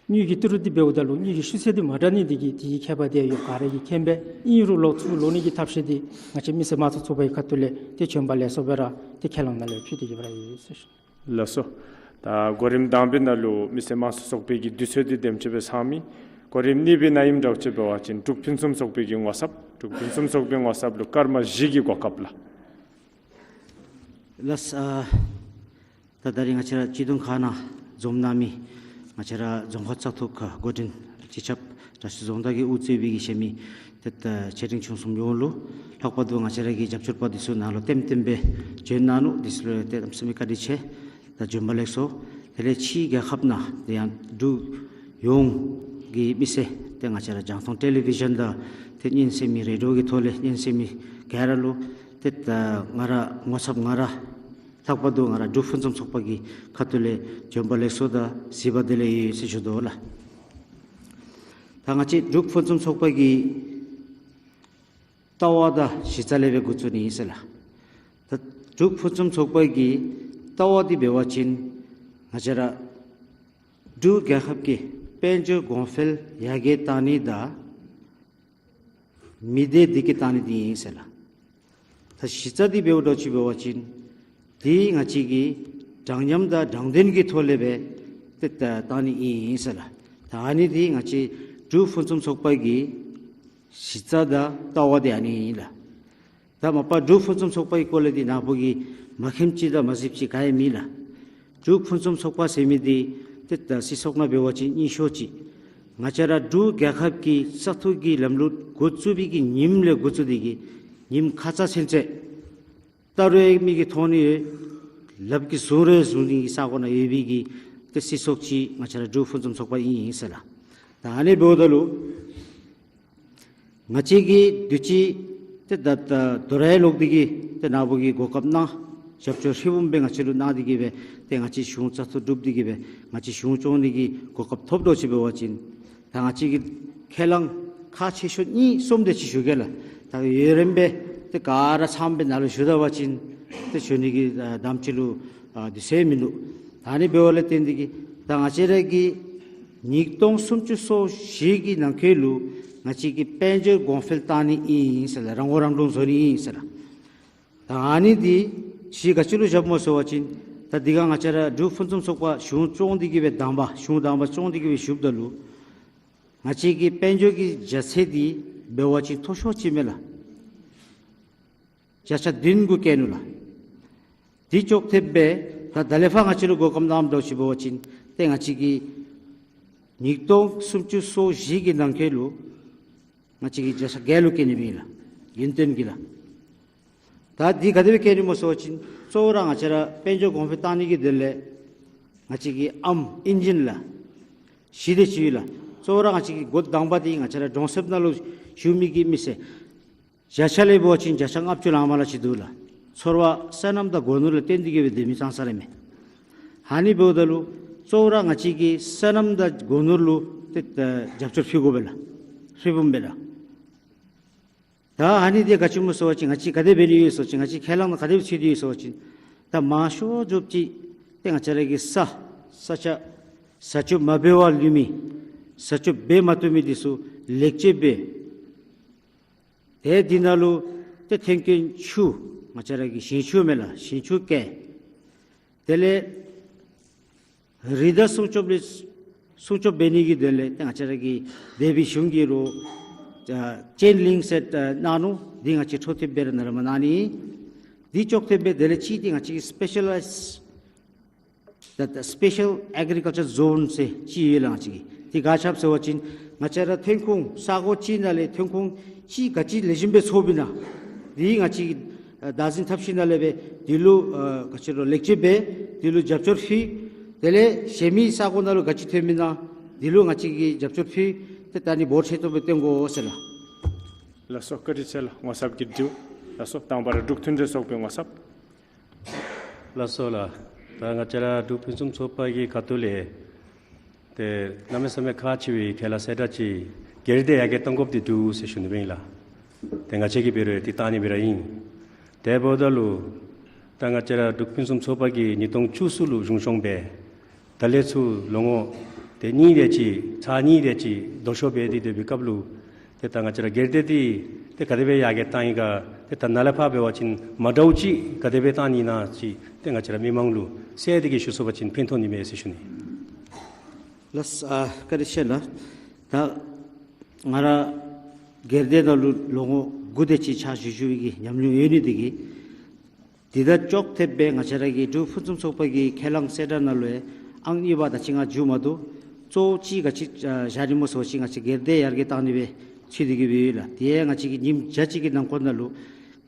དངུལ་གྱི་ཏི་རུ་འདི་འབདཝ་ད་ལུ་དངུལ་གྱི་ཤུགས་ཚད་འདི་མ་འདྲ་ནི་འདི་གིས་དེའི་ཁྱད་པར་འདི་ཡང་ག་ར་གིས་མཁྱེན་པས། ཨིན་རུང་ལོག་ཚུར་ལོག་ནི་གི་ཐབས་ཤེས་འདི་ང་བཅས་མི་སེར་དམངས་གཙོ་ཚོགས་པའི་ཁ་ཐུག་ལས་ཏེ་བྱོན་པ་ལེགས་སོ་སྦེ་ར་ཏེ་ཁས་བླངས་ནང་ལས་ཕུལ་ཏེ་གི་སྦེ་ར་ཡོད་ཟེར་ཞུ། ལགས་སོ། ད་གོ་རིམ་དང་པའི་ནང་ལུ་མི་སེར་དམངས་གཙོ་ཚོགས་པའི་གི་དུས་ཚོད་འདི་དེམ་ཅིག་སྦེ་ཚང་མི། གོ་རིམ་གཉིས་པའི་ནང་ཨིནམ་འདྲཝ་ཅིག་འབད་བ་ཅིན་འབྲུག་ཕུན་སུམ་ཚོགས་པའི་གི་ངོ་ཚབ་འབྲུག་ཕུན་སུམ་ཚོགས་པའི་ངོ་ཚབ་ལུ་སྐར་མ་བཞི་གི་གོ་སྐབས་ལགས། ལགས། ཨ་ད་ད་རིས་ང་བཅས་ར་སྤྱི་འཐུས་ཁག་ནང་འཛོམས་གནང་མི་ང་བཅས་ར་རྫོང་ཁག་བཙག་འཐུ་ཁག་འགོ་འདྲེན་སྤྱི་ཁྱབ་དྲག་ཤོས་རྫོང་བདག་གིས་དབུ་གཙོས་པའི་གི་གཞན་མི་ཏེ་ད་ཆེ་འབྲིང་ཆུང་གསུམ་ཡོངས་ལུ་ལྷག་པར་དུ་ང་བཅས་ར་གི་རྒྱབ་སྐྱོར་པ་འདི་ཚུ་ནཱ་ལུ་ལྟེམ་ལྟེམ་སྦེ་བྱོན་གནང་ནུག། འདི་ཚུ་ལུ་ཏེ་གནམ་མེད་ས་མེད་བཀའ་དྲིན་ཆེ། ད་བྱོན་པ་ལེགས་སོ། དེ་ལས་ཕྱིའི་རྒྱལ་ཁབ་ནང་ཏེ་ཡང་འབྲུག་ཡོངས་ཀྱི་མི་སེར་ཏེ་ང་བཅས་ར་རྒྱང་མཐོང་ཊེ་ལི་བི་ཤཱན་དང་ཏེ་སྙན་གསན་མི་རེ་ཌི་ཡོ་གི་ཐོག་ལས་སྙན་གསན་མི་ག་ར་ལུ་ཏེ་ད་ང་ར་ངོ་ཚབ་ང་ར་ལྷག་པར་དུ་ང་ར་འབྲུག་ཕུན་སུམ་ཚོགས་པ་གི་ཁ་ཐུག་ལས་བྱོན་པ་ལེགས་སོ་དང་གཟིགས་པ་བདེ་ལེགས་ཡོད་ཟེར་ཞུ་དོ་ལགས། ད་ང་བཅས་འབྲུག་ཕུན་སུམ་ཚོགས་པ་གི་ལྟ་བ་དང་གཞི་རྩ་ལས་སྦེ་འགོ་བཙུགས་ནི་ཨིན་ཟེར་ལགས། ད་འབྲུག་ཕུན་སུམ་ཚོགས་པ་གི་ལྟ་བ་འདི་འབད་བ་ཅིན་ང་བཅས་ར་འབྲུག་རྒྱལ་ཁབ་ཀྱི་དཔལ་འབྱོར་གོང་འཕེལ་ཡར་རྒྱས་བཏང་ནི་དང་མི་སྡེ་བདེ་སྐྱིད་བཏང་ནི་འདི་ཨིན་ཟེར་ལགས། ད་གཞི་རྩ་འདི་འབདཝ་འདྲཝ་ཅིག་འབད་བ་ཅིན་འདི་ང་བཅས་ཀྱི་དྲང་ཉམས་དང་དྲང་བདེན་གྱི་ཐོག་ལས་སྦེ་ཏེ་ད་བཏང་ནི་ཨིན་ཟེར་ལགས། ད་ཨ་ནི་འདི་ང་བཅས་འབྲུག་ཕུན་སུམ་ཚོགས་པ་གི་གཞི་རྩ་དང་ལྟ་བ་འདི་ཨ་ནི་ཨིན་ལགས། ད་མ་པ་འབྲུག་ཕུན་སུམ་ཚོགས་པ་གི་སྐོར་ལས་འདི་ནཱ་བུ་གིས་མ་མཁྱེནམ་ཅིག་དང་མ་གཟིགསཔ་ཅིག་ག་ཡང་མེད་ལགས། འབྲུག་ཕུན་སུམ་ཚོགས་པ་ཟེར་མི་འདི་ཏེ་ད་སྲིད་ཚོགས་ནང་འབད་བ་ཅིན་ཨིན་ཤོས་ཅིག། ང་བཅས་ར་འབྲུག་རྒྱལ་ཁབ་ཀྱི་བཙག་འཐུ་གི་ལམ་ལུགས་འགོ་བཙུགས་པའི་གི་ཉིནམ་ལས་འགོ་བཙུགས་ཏེ་གི་ཉིནམ་ཁ་ཙ་ཚུན་ཚོད་ལྟ་རུང་མིག་གིས་མཐོང་ནི་ཡོད། ལགཔ་གིས་བཟུང་རུང་བཟུང་ནི་གི་ས་གོ་ནང་ཡོད་པའི་གི་ཏེ་སྲིད་ཚོགས་ཅིག་ང་བཅས་ར་འབྲུག་ཕུན་སུམ་ཚོགས་པ་ཨིན་ཟེར་ལགས། ད་ཨ་ནི་འབདཝ་ད་ལུ་ང་བཅས་ཀྱིས་དུས་ཅི་ཏེ་ད་ད་དོ་རུང་ལོག་སྟེ་གི་ཏེ་ནཱ་བུ་གིས་གོ་སྐབས་གནང་རྒྱབ་སྐྱོར་ཧྲིལ་བུམ་སྦེ་ང་བཅས་ལུ་གནང་སྟེ་གི་སྦེ་ཏེ་ང་བཅས་གཞུང་བཙག་འཐུ་གྲུབ་སྟེ་གི་སྦེ་ང་བཅས་གཞུང་སྐྱོང་ནི་གི་གོ་སྐབས་ཐོབ་འདྲཝ་ཅིག་འབད་བ་ཅིན་ད་ང་བཅས་ཀྱི་ཁས་བླངས་ཁག་ཆེ་ཤོས་གཉིས་གསུམ་དེ་ཅིག་ཞུ་གེ་ལགས། ད་ཡུན་རིངམོ་སྦེ་ཏེ་ག་ར་ཚངམ་སྦེ་ནཱ་ལུ་བཞུགས་ད་པ་ཅིན་ཏེ་ཞུ་ནི་གི་ཨ་དམ་ཚིག་ལུ་ཨ་དུས་ཚོད་མིན་འདུག། ད་ཨ་ནི་འབདཝ་ལས་བརྟེན་ཏེ་གི་ད་ང་བཅས་ར་གི་ཉིས་སྟོང་སུམ་ཅུ་སོ་བཞི་གི་ནང་འཁོད་ལུ་ང་བཅས་ཀྱིས་དཔལ་འབྱོར་གོང་འཕེལ་བཏང་ནི་ཨིན་ཟེར་ལགས། རང་མགོ་རང་འདྲོངས་བཟོ་ནི་ཨིན་ཟེར་ལགས། ཨ་ནི་འདི་གཞི་ག་ཅི་ལུ་བཞགཔ་སྨོ་ཟེར་བ་ཅིན་ད་འདི་ག་ང་བཅས་ར་འབྲུག་ཕུན་སུམ་ཚོགས་པ་གཞུང་སྐྱོང་འདི་གིས་སྦེ་དང་པ་གཞུང་དང་པ་སྐྱོང་འདི་གིས་སྦེ་བཞུགསཔ་ད་ལུ་ང་བཅས་ཀྱི་དཔལ་འབྱོར་གྱི་རྒྱ་ཚད་འདི་འབད་བ་ཅིན་མཐོ་ཤོས་ཅིག་མས་ལགས། བརྒྱ་ཆ་བདུན་གུ་བཀལ་ནུག་ལགས། དེ་ཅོག་འཐདཔ་སྦེ་ད་ད་ལས་ཕར་ང་བཅས་ལུ་གོ་སྐབས་གནངམ་འདྲཝ་ཅིག་འབད་བ་ཅིན་ཏེ་ང་བཅས་ཀྱིས་ཉིས་སྟོང་སུམ་ཅུ་སོ་བཞི་གི་ནང་འཁོད་ལུ་ང་བཅས་ཀྱིས་བརྒྱ་ཆ་བརྒྱད་ལུ་བཀལ་ནི་ཨིན་ལགས། ཡུན་བརྟན་གྱི་ལགས། ད་འདི་ག་དེ་སྦེ་བཀལ་ནི་སྨོ་ཟེར་བ་ཅིན་གཙོ་བོ་ར་ང་བཅས་ར་དཔལ་འབྱོར་གོང་འཕེལ་བཏང་ནི་གི་དོན་ལས་ང་བཅས་ཀྱི་ཨམ་ཨིན་ཇིན་ལགས། གཞི་དེ་ཅིག་ཡོད་ལགས། གཙོ་བོ་ར་ང་བཅས་ཀྱི་འགོ་དང་པ་འདི་ང་བཅས་ར་གྲོང་གསེབ་ནང་ལུ་བཞུགས་མི་གི་མི་སེར་བརྒྱ་ཆ་ལས་འབད་བ་ཅིན་བརྒྱ་ཆ་ལྔ་བཅུ་ལང་མ་ལང་ཅིག་འདུག་ལགས། ཚོར་བ་སོ་ནམ་དང་སྒོ་ནོར་ལུ་བརྟེན་ཏེ་གིས་སྦེ་སྡོད་མི་ཙང་ཙ་ར་མས། ཨ་ནི་འབདཝ་ད་ལུ་གཙོ་བོ་ར་ང་བཅས་ཀྱིས་སོ་ནམ་དང་སྒོ་ནོར་ལུ་ཏེ་ད་རྒྱབ་སྐྱོར་ཕུལ་དགོ་པས་ལགས། ཧྲིལ་བུམ་སྦེ་ལགས། ད་ཨ་ནི་འདི་ག་ཅི་སྨོ་ཟེར་བ་ཅིན་ང་བཅས་ག་དེ་འབད་ནི་ཡོད་ཟེར་བ་ཅིན་ང་བཅས་ཁས་བླངས་ནང་ག་དེ་སྦེ་ཚུད་དེ་ཡོད་ཟེར་བ་ཅིན་ད་མང་ཤོས་ཅིག་ཏེ་ང་བཅས་ར་གི་ས་ས་ཆ་བཟའ་སྤྱོད་མ་འབད་བར་ལུས་མི་བཟའ་སྤྱོད་འབད་མ་བཏུབ་མི་འདི་ཚུ་ལེགས་བཅོས་འབད། ཏེ་འདི་ནང་ལུ་ཏེ་ཐོན་སྐྱེད་ཆུ་ང་བཅས་ར་གི་ཞིང་ཆུ་མས་ལགས། ཞིང་ཆུ་བཀལ། དེ་ལས་རི་དྭགས་སྲུང་སྐྱོབ་ལས་སྲུང་སྐྱོབ་འབད་ནི་གི་དོན་ལས་ཏེ་ང་བཅས་ར་གི་སྡེ་པའི་གཞུང་གིས་རུང་ཨ་ཅེན་ལིང་ཟེར་ཨ་གནང་ནུག། འདི་ང་བཅས་འཕྲོ་མཐུད་སྦེ་ར་ནཱ་ལས་མར་གནང་ནི་ཨིན། འདི་ཅོག་འཐདཔ་སྦེ་དེ་ལས་གཅིག་འདི་ང་བཅས་ཀྱི་སི་པེ་ཤ་ལའིཛ་ཌི་ད་ད་སི་པེ་ཤལ་ཨེག་རི་ཀལ་ཅར་ཛོན་ཟེར་ཅིག་ཡོད་ལགས་ང་བཅས་ཀྱི། འདི་ག་ཅི་སྦེ་ཟེར་བ་ཅིན་ང་བཅས་ར་ཐོན་ཁུངས་ས་གོ་ཅིག་ནང་ལས་ཐོན་ཁུངས་ཅིག་ག་ཅི་ལེགས་ཤོམ་སྦེ་འཚོལ་བའི་ནང་འདི་ང་བཅས་ཀྱིས་ཨ་བདག་འཛིན་འཐབ་ཞིནམ་ལས་སྦེ་འདི་ལུ་ཨ་ག་ཅི་རུང་ལེགས་བཅོས་འབད། འདི་ལུ་རྒྱབ་སྐྱོར་ཕུལ། དེ་ལས་གཞན་མི་ས་གོ་ནང་ལུ་ག་ཅི་ཐོན་མི་ནང་འདི་ལུ་ང་བཅས་ཀྱིས་རྒྱབ་སྐྱོར་ཕུལ། ཏེ་ད་ནི་འབོར་ཆེ་ཏོག་ཏོ་སྦེ་བཏོན་དགོ་ཟེར་ལགས། ལགས་སོ། བཀའ་དྲིན་ཆེ་ལགས། ངོ་ཚབ་ཀྱི་དྲིཝ། ལགས་སོ། དང་པ་ར་འབྲུག་མཐུན་སྒྲིལ་ཚོགས་པའི་ངོ་ཚབ། ལགས་སོ་ལགས། ད་ང་བཅས་ར་འབྲུག་ཕུན་སུམ་ཚོགས་པ་གི་ཁ་ཐུག་ལས་ཏེ་གནམ་མེད་ས་མེད་ཁག་ཆེ་བའི་ཁས་བླངས་གསལ་བསྒྲགས་ཅིག་སྒེར་སྡེ་ཡར་རྒྱས་གཏང་དགོཔ་འདི་འདུག་ཟེར་ཞུ་ནི་ཨིན་ལགས། ཏེ་ང་བཅས་ཀྱིས་འབད་རུང་འདི་བཏང་ནི་སྦེ་ར་ཨིན། དེ་འབདཝ་ད་ལུ་ད་ང་བཅས་ར་འབྲུག་ཕུན་སུམ་ཚོགས་པ་གིས་ཉིས་སྟོང་བཅུ་གསུམ་ལུ་གཞུང་སྐྱོང་འབད། ད་ལས་ཚུར་ལོ་ངོ་ཏེ་གཉིས་དེ་ཅིག་ཚར་གཉིས་དེ་ཅིག་ལྡོག་ཕྱོགས་འབད་དེ་སྡོད་པའི་སྐབས་ལུ་ཏེ་ད་ང་བཅས་ར་སྒེར་སྡེ་འདི་ཏེ་ག་དེ་སྦེ་ཡར་རྒྱས་གཏང་ཡི་ག། ཏེ་ད་ནཱ་ལས་ཕར་འབད་བ་ཅིན་མ་འདྲཝ་ཅིག་ག་དེ་སྦེ་གཏང་ནི་ཨིན་ན་ཅིག་ཏེ་ང་བཅས་ར་མི་མང་ལུ་གསལ་ཏེ་གིས་ཞུ་ཚུགས་པ་ཅིན་ཕན་ཐོགས་ནི་མས་ཟེར་ཞུ་ནི། ལགས་སོ། ཨ་བཀའ་དྲིན་ཆེ་ལགས། ད་ང་ར་སྒེར་སྡེ་ནང་ལུ་ལོ་ངོ་དགུ་དེ་ཅིག་ཕྱག་ཞུ་ཞུ་བའི་གི་ཉམས་མྱོང་ཡོད་ནི་དེ་གིས་འདི་དང་ཅོག་འཐདཔ་སྦེ་ང་བཅས་ར་གི་འབྲུག་ཕུན་སུམ་ཚོགས་པ་གི་ཁས་བླངས་གསལ་བསྒྲགས་ནང་ལུ་ཡང་ཨང་གཉིས་པ་དང་གཅིག་ང་མཇུག་མ་བསྡུ་གཙོ་བོ་ཅིག་ག་ཅི་ཨ་བཞག་ནི་སྨོ་ཟེར་བ་ཅིན་ང་བཅས་སྒེར་སྡེ་ཡར་རྒྱས་གཏང་ནི་སྦེ་ཚུད་དེ་གིས་སྦེ་ཡོད་ལགས། དེ་ཡང་ང་བཅས་ཀྱིས་ཉིནམ་བརྒྱ་གཅིག་གི་ནང་འཁོད་ནང་ལུ་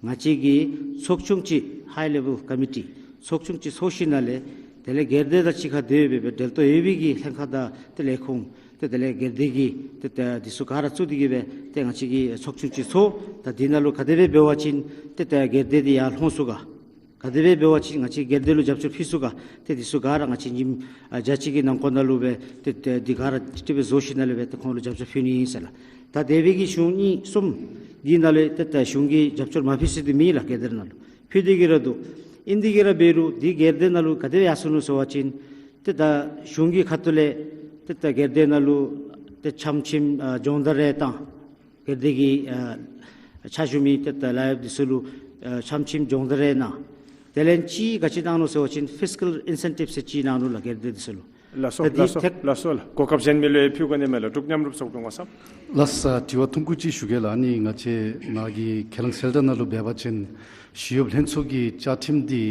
ང་བཅས་ཀྱི་ཚོགས་ཆུང་ཅིག་ཧའི་ལེ་བཱལ་ཀོ་མི་ཊི་ཚོགས་ཆུང་ཅིག་ཚོགས་ཞིནམ་ལས་དེ་ལས་སྒེར་སྡེ་དང་གཅིག་ཁར་སྡོད་སྦེ་སྦེ་འབྲེལ་གཏོགས་ཡོད་པའི་གི་ལྷན་ཁག་དང་ཏེ་ལས་ཁུངས་ཏེ་དེ་ལས་སྒེར་སྡེ་གི་ཏེ་ཏེ་འདི་ཚུ་ག་ར་བཙུགས་ཏེ་གིས་སྦེ་ཏེ་ང་བཅས་ཀྱིས་ཚོགས་ཆུང་ཅིག་ཚོགས། ད་འདི་ནང་ལུ་ག་དེ་སྦེ་འབད་བ་ཅིན་ཏེ་ཏེ་སྒེར་སྡེ་འདི་ཡར་ལྷོང་ཚུགས་ག། ག་དེ་སྦེ་འབད་བ་ཅིན་ང་བཅས་སྒེར་སྡེ་ལུ་རྒྱབ་སྐྱོར་ཕུལ་ཚུགས་ག། ཏེ་འདི་ཚུ་ག་ར་ང་བཅས་ཉིནམ་ཨ་བརྒྱ་གཅིག་གི་ནང་འཁོད་ནང་ལུ་སྦེ་ཏེ་ཏེ་འདི་ག་ར་ཅིག་སྦེ་བཟོ་ཞིནམ་ལས་སྦེ་ཏེ་ཁོང་ལུ་རྒྱབ་སྐྱོར་ཕུལ་ནི་ཨིན་ཟེར་ལགས། ད་དེ་སྦེ་གི་གཞུང་གཉིས་གསུམ་འདི་ནང་ལས་ཏེ་ཏེ་གཞུང་གིས་རྒྱབ་སྐྱོར་མ་ཕུལ་ས་འདི་མེད་ལགས། སྒེར་སྡེ་ནང་ལུ་ཕུལ་ཏེ་གིས་ར་འདུག། ཨིན་ཏེ་གིས་ར་འབད་རུང་འདི་སྒེར་སྡེ་ནང་ལུ་ག་དེ་སྦེ་ཡར་སོང་ནུག་ཟེར་བ་ཅིན་ཏེ་ད་གཞུང་གི་ཁ་ཐུག་ལས་ཏེ་ད་སྒེར་སྡེ་ནང་ལུ་ཏེ་ཆམ་ཆིམ་ཨ་སྦྱོང་བརྡར་རེ་བཏང་། སྒེར་སྡེ་གི་ཨ་ཕྱག་ཞུ་མི་ཏེ་ད་ལཱ་གཡོགཔ་འདི་ཚུ་ལུ་ཨ་ཆམ་ཆིམ་སྦྱོང་བརྡར་རེ་གནང་། དེ་ལས་ཅིག་ག་ཅི་གནང་ནུག་ཟེར་བ་ཅིན་ཕིས་ཀཱལ་ཨིན་སེན་ཊིབ་ཟེར་ཅིག་གནང་ནུག་ལགས་སྒེར་སྡེ་འདི་ཚུ་ལུ། ལགས་སོ། ད་འདི་ལགས་སོ། ཐད་ལགས་སོ་ལགས། གོ་སྐབས་གཞན་མི་ལུ་ཡང་ཕུལ་དགོ་ནི་མས་ལགས། འབྲུག་མཉམ་རུབ་ཚོགས་པའི་ངོ་ཚབ། ལགས་སོ། དྲི་བ་ཐུང་ཀུ་ཅིག་ཞུ་གེ་ལགས། ཨ་ནི་ང་བཅས་ནཱ་གི་ཁས་བླངས་གསལ་བསྒྲགས་ནང་ལུ་འབད་བ་ཅིན་ཞི་གཡོག་ལྷན་ཚོགས་ཀྱི་བཅའ་ཁྲིམས་འདི་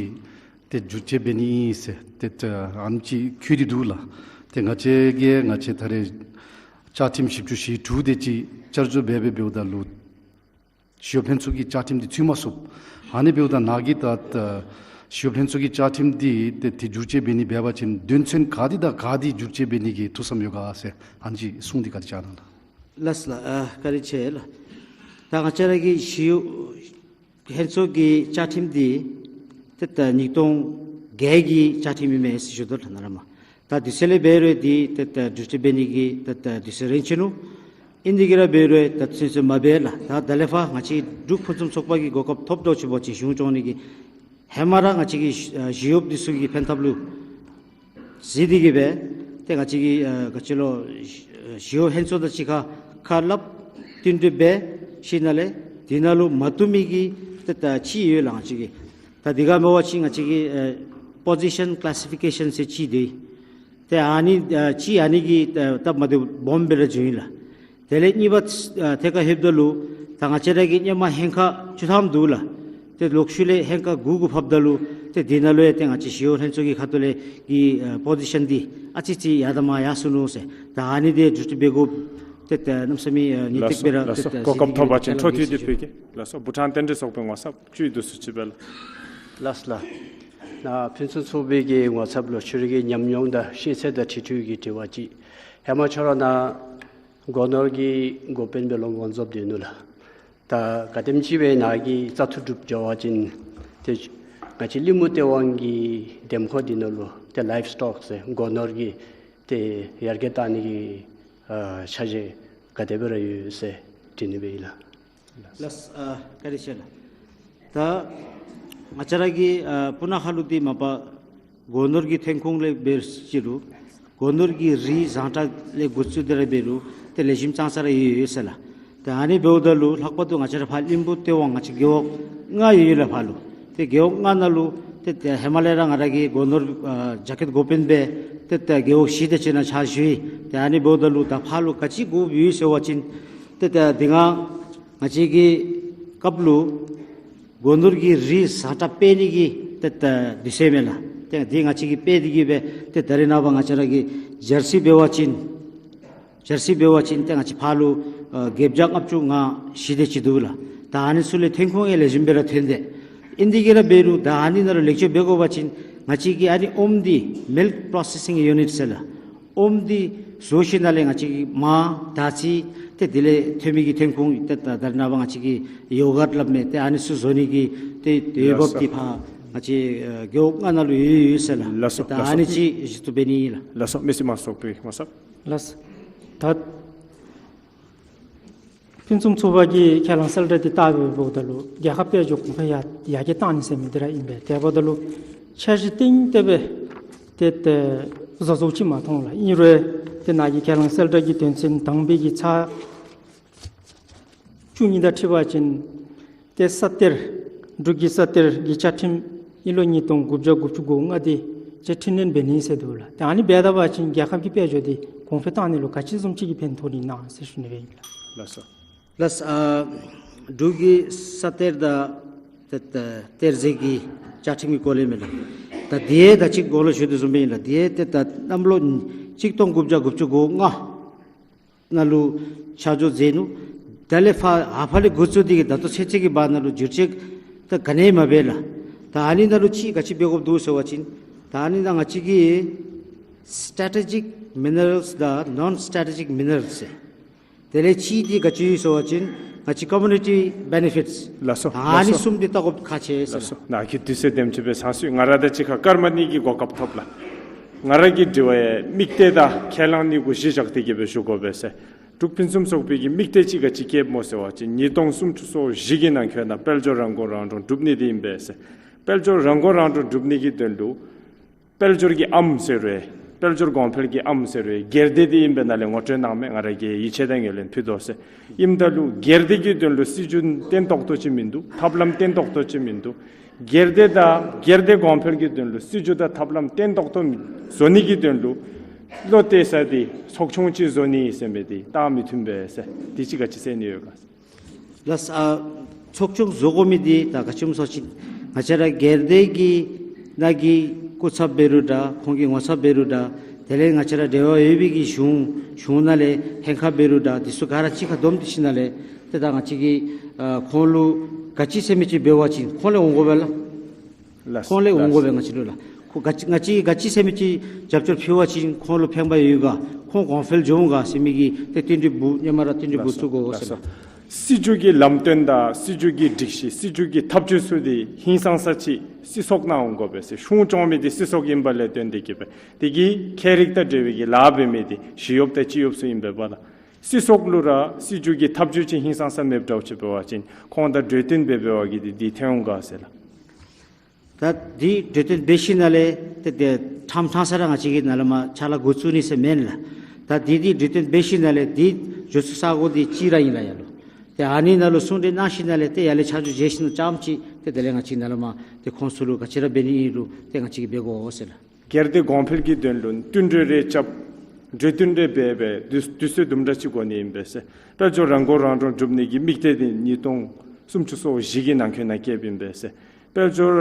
ཏེ་བསྒྱུར་བཅོས་འབད་ནི་ཨིན་ཟེར་ཏེ་ཨ་ནེམ་ཅིག་བཀོད་དེ་འདུག་ལགས། ཏེ་ང་བཅས་ཀྱིས་ང་བཅས་ད་རེས་བཅའ་ཁྲིམས་བཞི་བཅུ་ཞེ་དྲུག་དེ་ཅིག་བསྐྱར་བཟོ་འབད་འབད་འབདཝ་ད་ལུ་ཞི་གཡོག་ལྷན་ཚོགས་ཀྱི་བཅའ་ཁྲིམས་འདི་ཚུད་མ་ཚུགས། ཨ་ནི་འབདཝ་ད་ནཱ་གིས་ད་ད་ཞི་གཡོག་ལྷན་ཚོགས་ཀྱི་བཅའ་ཁྲིམས་འདི་ཏེ་ཏེ་བསྒྱུར་བཅོས་འབད་ནི་འབད་བ་ཅིན་དོན་ཚན་ག་དེ་དང་ག་དེ་བསྒྱུར་བཅོས་འབད་ནི་གི་ཐུགས་བསམ་ཡོད་ག་ཟེར་ཨ་ནེམ་ཅིག་གསུང་འདི་ག་ཅི་ཨ་ནཱ་ལགས། ལགས་སོ་ལགས། ཨ་བཀའ་དྲིན་ཆེ་ལགས། ད་ང་བཅས་ར་གི་ཞི་གཡོག་ལྷན་ཚོགས་ཀྱི་བཅའ་ཁྲིམས་འདི་ཏེ་ད་ཉིས་སྟོང་བརྒྱད་ཀྱི་བཅའ་ཁྲིམས་ཨིན་མས་ཟེར་ཞུ་དོ་ལགས་ནཱ་ལས་མར། ད་དུས་ཚོད་ལས་འབད་རུང་འདི་ཏེ་ད་བསྒྱུར་བཅོས་འབད་ནི་གི་ཏེ་ད་དུས་ཚོད་རན་ཆི་ནུག། ཨིན་ཏེ་གིས་ར་འབད་རུང་ད་ཚུན་ཚོད་མ་འབད་ལགས། ད་ད་ལས་ཕར་ང་བཅས་འབྲུག་ཕུན་སུམ་ཚོགས་པ་གིས་གོ་སྐབས་ཐོབ་དོ་ཅིག་འབད་བ་ཅིན་གཞུང་སྐྱོང་ནི་གི་ཧེ་མ་ར་ང་བཅས་ཀྱི་ཞི་གཡོགཔ་འདི་ཚུ་གི་ཕན་ཐབས་ལུ་གཟིགས་ཏེ་གིས་སྦེ་ཏེ་ང་བཅས་ཀྱི་ཨ་ག་ཅི་ལོ་ཞི་གཡོག་ལྷན་ཚོགས་དང་གཅིག་ཁར་ཁ་སླབ་བསྟུན་གྲོས་འབད་ཞིནམ་ལས་འདི་ནང་ལུ་མ་བཏུབ་མི་གི་ཏེ་ད་ཅིག་ཡོད་ལགས། ང་བཅས་ཀྱི་ ད་དེ་ག་མེན་པ་ཅིན་ང་བཅས་ཀྱི་ཨེ་པོ་ཟི་ཤཱན་ཀ་ལ་སི་ཕི་ཀེ་ཤཱན་ཟེར་ཅིག་འདུག། ཏེ་ཨ་ནི་ཨ་གཅིག་ཨ་ནི་གི་ཨ་སྟབས་མ་བདེཝ་སྦོམ་སྦེ་ར་བྱུང་ཡི་ལགས། དེ་ལས་གཉིས་པ་ཨ་ཐད་ཁར་ལྷོདཔ་ད་ལུ་ད་ང་བཅས་ར་གི་ཧེ་མ་ཧེང་ཁ་བཅུ་ཐམ་འདུག་ལགས། ཏེ་ལོག་ཤུལ་ལས་ཧེང་ཁ་དགུ་གུ་ཕབ་ད་ལུ་ཏེ་དེ་ནང་ལུ་ཡང་ཏེ་ང་བཅས་ཞི་གཡོག་ལྷན་ཚོགས་ཀྱི་ཁ་ཐུག་ལས་ཀྱི་ཨ་པོ་ཟི་ཤཱན་འདི་ཨ་ཙི་ཅིག་ཡར་དང་མར་ཡར་སོ་ནུག་ཟེར། ད་ཨ་ནི་འདི་འགྲུལ་འགྲུལ་འབད་དགོཔ་ཏེ་ད་གནམ་མེད་ས་མེད་ཨ་ངེས་ལགས་ཏིག་སྦེ་སོ། ར་ལགས་ཏེ་སོ། ད་གོ་སྐབས་ཐོབ་པ་ཅིན་འཕྲོ་མཐུད་དེ་ཕུལ་གེ། ལགས་སོ། བྷུ་ཊཱན་རྟེན་འབྲེལ་ཚོགས་པའི་ངོ་ཚབ་བཅུད་བསྡུ་ཞུ་ཅིག་འབད་ལགས། ལགས་ལགས། ནཱ་ཕུན་སུམ་ཚོགས་པའི་གི་ངོ་ཚབ་ལུ་ཁྱོད་རའི་གི་ཉམས་མྱོང་དང་ཤེས་ཚད་དང་འཁྲིལ་འཁྲིལ་གྱི་དྲི་བ་ཅིག། ཧེ་མ་ཁྱོད་ར་ནཱ་སྒོ་ནོར་གྱི་འགོ་དཔོན་སྦེ་ལོ་འགོ་འཛུགས་སྡོད་ནུག་ལགས། ད་ག་དེམ་ཅིག་སྦེ་ནཱ་གི་བཙག་འཐུ་གྲུབ་འགྱོ་བ་ཅིན་ཏེ་ང་བཅས་གླིང་བུ་སྟེས་དབང་གི་འདེམས་ཁོངས་འདི་ནང་ལུ་ཏེ་ལའིབ་སི་ཊོག་ཟེར་སྒོ་ནོར་གྱི་ཏེ་ཡར་རྒྱས་གཏང་ནི་གི་ཨ་འཆར་གཞི་ག་དེ་སྦེ་ར་ཡོད་ཟེར་དྲི་ནི་སྦེ་ཨིན་ལགས། ལགས་ཨ་བཀའ་དྲིན་ཆེ་ལགས། ད་ང་བཅས་ར་གི་ཨ་སྤུ་ན་ཁ་ལུ་འདི་མ་པ་སྒོ་ནོར་གྱི་ཐོན་ཁུངས་ལས་འབད་ཅི་རུང་སྒོ་ནོར་གྱི་རིགས་བཟང་དྲགས་ལས་འགོ་བཙུགས་ཏེ་ར་འབད་རུང་ཏེ་ལེགས་ཤོམ་ཙང་ཙ་ར་ཡོད་ཡོད་ཟེར་ལགས། ཏེ་ཨ་ནི་འབདཝ་ད་ལུ་ལྷག་པར་དུ་ང་བཅས་ར་ཕར་གླིང་བུ་སྟེས་དབང་ང་བཅས་རྒེད་འོག་ལྔ་ཡོད་ཡོད་ལགས་ཕར་ལུ། ཏེ་རྒེད་འོག་ལྔ་ནང་ལུ་ཏེ་ཏེ་ཧེ་མ་ལས་ར་ང་ར་གི་སྒོ་ནོར་ཨ་རྒྱ་སྐྱེད་འགོ་དཔོན་སྦེ་ཏེ་ཏེ་རྒེད་འོག་བཞི་དེ་ཅིག་ནང་ཕྱག་ཞུ་ཡི། ཏེ་ཨ་ནི་འབདཝ་ད་ལུ་ད་ཕར་ལུ་ག་ཅི་དགོཔ་ཡོད་ཟེར་བ་ཅིན་ཏེ་ཏེ་དེ་སྒང་ང་བཅས་ཀྱི་སྐབས་ལུ་སྒོ་ནོར་གྱི་རིགས་བཟང་དྲགས་སྤེལ་ནི་གི་ཏེ་ཏེ་དུས་ཚོད་མས་ལགས། ཏེ་འདི་ང་བཅས་ཀྱིས་སྤེལ་ཏེ་གི་སྦེ་ཏེ་ད་རེས་ནངས་པ་ང་བཅས་ར་གི་ཇར་སི་འབད་བ་ཅིན་ཇར་སི་འབད་བ་ཅིན་ཏེ་ང་བཅས་ཕར་ལུ་ཨ་བརྒྱད་བརྒྱ་ལྔ་བཅུ་ང་བཞི་དེ་ཅིག་འདུག་ལགས། ད་ཨ་ནི་ཚུ་ལས་ཐོན་ཁུངས་ཡང་ལེགས་ཤོམ་སྦེ་ར་ཐོན་ཏེ་ཨིན། དེ་གིས་ར་འབད་རུང་ད་ཨ་ནི་ནང་ལུ་ལེགས་བཅོས་འབད་དགོ་པ་ཅིན་ང་བཅས་ཀྱི་ཨ་ནི་ཨོམ་འདི་མིལཀ་པོ་རོ་སེ་སིང་ཡུ་ནིཊ་ཟེར་ལགས། ཨོམ་འདི་བཟོ་ཞིནམ་ལས་ང་བཅས་ཀྱིས་མར་དར་ཚི་ཏེ་དེ་ལས་ཐོན་མི་གི་ཐོན་ཁུངས་ཏེ་ད་ད་རེས་ནངས་པ་ང་བཅས་ཀྱིས་ཡོ་གཊ་སླབ་མི་ཏེ་ཨ་ནི་ཚུ་བཟོ་ནི་གི་ཏེ་ཏེ་འོས་འབབ་འདི་ཕར་ང་བཅས་ཨ་རྒེད་འོག་ལྔ་ནང་ལུ་ཡོད་ཡོད་ཟེར་ལགས། ལགས་སོ། ད་ལགས་ཨ་ནི་སོ། ཅིག་ཞུ་བཏུབ་འབད་ནི་ཨིན་ལགས། ལགས་སོ། མི་སེར་མང་ཚོགས་པའི་ངོ་ཚབ། ལགས། ད་ཕུན་སུམ་ཚོགས་པ་གིས་ཁས་བླངས་གསལ་བསྒྲགས་འདི་བལྟ་སྦེ་འབདཝ་ད་ལུ་རྒྱལ་ཁབ་དཔལ་འབྱོར་གོང་འཕེལ་ཡར་ཡར་རྒྱས་གཏང་ནི་ཟེར་མི་འདི་ར་ཨིན་པས། དེ་འབདཝ་ད་ལུ་འཆར་གཞི་གཏིང་ཏེ་སྦེ་ཏེ་ཏེ་བཟོ་བཟོཝ་ཅིག་མ་མཐོང་ལགས། ཨིན་རུང་ཏེ་ནཱ་གི་ཁས་བླངས་གསལ་བསྒྲགས་ཀྱི་དོན་ཚན་དང་པའི་གི་ཚར་བཅུ་གཉིས་དང་འཁྲིལ་བ་ཅིན་ཏེ་ས་གཏེར་འབྲུག་གི་ས་གཏེར་གྱི་བཅའ་ཁྲིམས་ཨིན་ལོ་ཉིས་སྟོང་དགུ་བརྒྱ་དགུ་བཅུ་གོ་ལྔ་འདི་ཅིག་འཕྲི་སྣོན་འབད་ནི་ཟེར་འདུག་ལགས། ཏེ་ཨ་ནི་འབད་ད་པ་ཅིན་རྒྱལ་ཁབ་ཀྱི་དཔལ་འབྱོར་འདི་གོང་འཕེལ་གཏང་ནི་ལུ་ག་ཅི་བཟུམ་ཅིག་གི་ཕན་ཐོགས་ནི་ཨིན་ན་ཟེར་ཞུ་ནི་སྦེ་ཨིན་ལགས། ལགས་སོ། ལགས། ཨ་འབྲུག་གི་ས་གཏེར་དང་ཏེ་ཏེ་གཏེར་མཛོད་ཀྱི་བཅའ་ཁྲིམས་ཀྱི་སྐོར་ལས་མས་ལགས། ད་དེ་ད་ཅི་གོང་ལུ་ཞུ་དོ་བཟུམ་སྦེ་ཨིན་ལགས། དེ་ཏེ་ད་གནམ་ལོ་གཅིག་སྟོང་དགུ་བརྒྱ་དགུ་བཅུ་གོ་ལྔ་ནང་ལུ་ཆ་འཇོག་མཛད་ནུག། ད་ལས་ཕར་ཧ་ཕར་ལས་འགོ་བཙུགས་ཏེ་གི་ད་ལྟོ་ཚུན་ཚོད་ཀྱི་བར་ན་ལུ་བསྒྱུར་བཅོས་ད་ག་ནི་ཡང་མ་འབད་ལགས། ད་ཨ་ནི་ནང་ལུ་ཅིག་ག་ཅི་འབད་དགོཔ་འདུག་ཟེར་བ་ཅིན་ད་ཨ་ནི་ནང་ང་བཅས་ཀྱི་སི་ཊེ་ཊེ་ཇིཀ་མི་ནེ་རཱལསི་དང་ནོན་སི་ཊེ་ཊེ་ཇིཀ་མི་ནེ་རཱལསི་ཟེར། དེ་ལས་ཅིག་འདི་ག་ཅི་ཡོད་ཟེར་བ་ཅིན་ང་བཅས་ཀོ་མུ་ནི་ཊི་བེ་ནི་ཕིཊསི། ལགས་སོ། ད་ཨ་ནི་ལགས་སོ། གསུམ་འདི་བལྟ་དགོཔ་ཁག་ཆེ་ཟེར། ལགས་སོ། ནཱ་གི་དུས་ཚོད་དེམ་ཅིག་སྦེ་ཚང་སོང་། ང་ར་ད་ཅི་ཁར་སྐར་མ་གཉིས་ཀྱི་གོ་སྐབས་ཐོབ་ལགས། ང་ར་གི་དྲི་བ་ཡང་དམིགས་གཏད་དང་ཁས་བླངས་གཉིས་གུ་གཞི་བཞག་སྟེ་གི་སྦེ་ཞུ་དགོ་པས་ཟེར། འབྲུག་ཕུན་སུམ་ཚོགས་པའི་གི་དམིགས་གཏད་ཅིག་ག་ཅི་བསྐྱེདཔ་སྨོ་ཟེར་བ་ཅིན་ཉིས་སྟོང་སུམ་ཅུ་སོ་བཞི་གི་ནང་འཁོད་ནང་དཔལ་འབྱོར་རང་དབང་རང་སྒྲུང་སྒྲུབ་ནི་འདི་ཨིན་པས་ཟེར། དཔལ་འབྱོར་རང་དབང་རང་སྒྲུང་སྒྲུབ་ནི་གི་དོན་ལུ་དཔལ་འབྱོར་གྱི་ཨམ་ཟེར་རུང་དཔལ་འབྱོར་གོང་འཕེལ་གྱི་ཨམ་ཟེར་རུང་སྒེར་སྡེ་འདི་ཨིན་པས། ནཱ་ལས་ངོ་སྤྲོད་གནང་མི་ང་ར་གིས་ཡིད་ཆེས་དང་ངོས་ལེན་ཕུལ་དོ་ཟེར། ཨིནམ་ད་ལུ་སྒེར་སྡེ་གི་དོན་ལུ་སྲིད་བྱུས་བརྟན་ཏོག་ཏོ་ཅིག་མིན་འདུག། ཐབས་ལམ་བརྟན་ཏོག་ཏོ་ཅིག་མིན་འདུག། སྒེར་སྡེ་དང་སྒེར་སྡེ་གོང་འཕེལ་གྱི་དོན་ལུ་སྲིད་བྱུས་དང་ཐབས་ལམ་བརྟན་ཏོག་ཏོ་བཟོ་ནི་གི་དོན་ལུ་བློ་གཏད་ས་འདི་ཚོགས་ཆུང་ཅིག་བཟོ་ནི་ཟེར་མི་འདི་ད་མི་མཐུན་པས་ཟེར། འདི་ཅིག་ག་ཅི་ཟེར་ནི་ཡོད་ག་ཟེར། ལགས། ཨ་ཚོགས་ཆུང་བཟོ་དགོ་མི་འདི་ད་ག་ཅི་སྨོ་ཟེར་བ་ཅིན་ང་བཅས་ར་སྒེར་སྡེ་གི་ནང་གི་སྐུ་ཚབ་འབད་རུང་འདྲ། ཁོང་གི་ངོ་ཚབ་འབད་རུང་འདྲ། དེ་ལས་ང་བཅས་ར་འབྲེལ་བ་ཡོད་པའི་གི་གཞུང་གཞུང་ནང་ལས་ལྷན་ཁག་འབད་རུང་འདྲ། འདི་ཚུ་ག་ར་གཅིག་ཁར་བསྡོམས་ཏེ་ཞིནམ་ལས་ཏེ་ད་ང་བཅས་ཀྱིས་ཨ་ཁོང་ལུ་ག་ཅི་ཟེར་མི་ཅིག་འབད་བ་ཅིན་ཁོང་ལས་འོང་དགོ་པས་ལགས། ལགས། ཁོང་ལས་འོང་དགོ་པས། ལགས། ང་བཅས་ལུ་ལགས། ཁོ་ག་ཅི་ང་བཅས་ག་ཅི་ཟེར་མི་ཅིག་རྒྱབ་སྐྱོར་ཕུལ་བ་ཅིན་ཁོང་ལུ་ཕན་པ་ཡོད་ག་ཁོང་གོང་འཕེལ་འགྱོ་འོང་ག་ཟེར་མི་གི་ཏེ་བསྟུན་གྲོས་འབུ་ཧེ་མ་ར་བསྟུན་གྲོས་འབུ་ཚུགས་དགོ་ཟེར། ལགས་སོ། སྲིད་བྱུས་ཀྱི་ལམ་སྟོན་དང་སྲིད་བྱུས་ཀྱི་སྒྲིག་གཞི་སྲིད་བྱུས་ཀྱི་ཐབས་བྱུས་ཚུ་འདི་ཧིང་སངས་ས་ཅིག་སྲིད་ཚོགས་ནང་འོང་དགོ་པས་ཟེར། གཞུང་སྐྱོང་མི་འདི་སྲིད་ཚོགས་ཨིན་པ་ལས་བརྟེན་ཏེ་གི་སྦེ་དེ་གི་ཁྱད་རིག་དང་འབྲེལ་བའི་གི་ལཱ་འབད་མི་འདི་ཞི་གཡོགཔ་དང་སྤྱི་གཡོགཔ་ཚུ་ཨིན་པས་པ་ལགས། སྲིད་ཚོགས་ལུ་ར་སྲིད་བྱུས་ཀྱི་ཐབས་བྱུས་ཅིག་ཧིང་སངས་ས་མེདཔ་འདྲཝ་ཅིག་འབད་བ་ཅིན་ཁོང་དང་གྲོས་བསྟུན་འབད་འབད་བ་གི་འདི་འདི་ཐོན་འོང་ག་ཟེར་ལགས། ད་འདི་གྲོས་བསྟུན་འབད་ཞིནམ་ལས་ཏེ་ཏེ་ཐམ་ཐང་ས་ར་ང་བཅས་ཀྱིས་ནཱ་ལས་མར་ཕྱག་ལཱ་འགོ་བཙུགས་ནི་ཟེར་མེན་ལགས། ད་འདི་འདི་གྲོས་བསྟུན་འབད་ཞིནམ་ལས་འདི་འགྱོ་ས་ས་གོ་འདི་གཅིག་ར་ཨིན་ལགས་ཡར་ལུ། ཏེ་ཨ་ནི་ནང་ལུ་གསུང་གྲོས་གནང་ཞིནམ་ལས་ཏེ་ཡར་ལས་ཆ་འཇོག་བྱས་ཞིནམ་ཙམ་ཅིག་ ཏེ་དེ་ལས་ང་བཅས་ནཱ་ལས་མར་ཏེ་ཁོང་ཚུ་ལུ་ག་ཅི་ར་འབད་ནི་ཨིན་རུང་ཏེ་ང་བཅས་ཀྱིས་འབད་དགོ་ཟེར་ལགས། སྒེར་སྡེ་གོང་འཕེལ་གྱི་དོན་ལུ་བསྟུན་གྲོས་རེ་རྐྱབ། གྲོས་བསྟུན་རེ་འབད་སྦེ་དུས་དུས་ཚོད་དུམ་གྲ་ཅིག་འགོར་ནི་ཨིན་པས་ཟེར། དཔལ་འབྱོར་རང་མགོ་རང་འདྲོངས་སྒྲུབ་ནི་གི་དམིགས་གཏད་འདི་ཉིས་སྟོང་སུམ་ཅུ་སོ་བཞི་གི་ནང་འཁོད་ནང་བཀལཝ་ཨིན་པས་ཟེར། དཔལ་འབྱོར་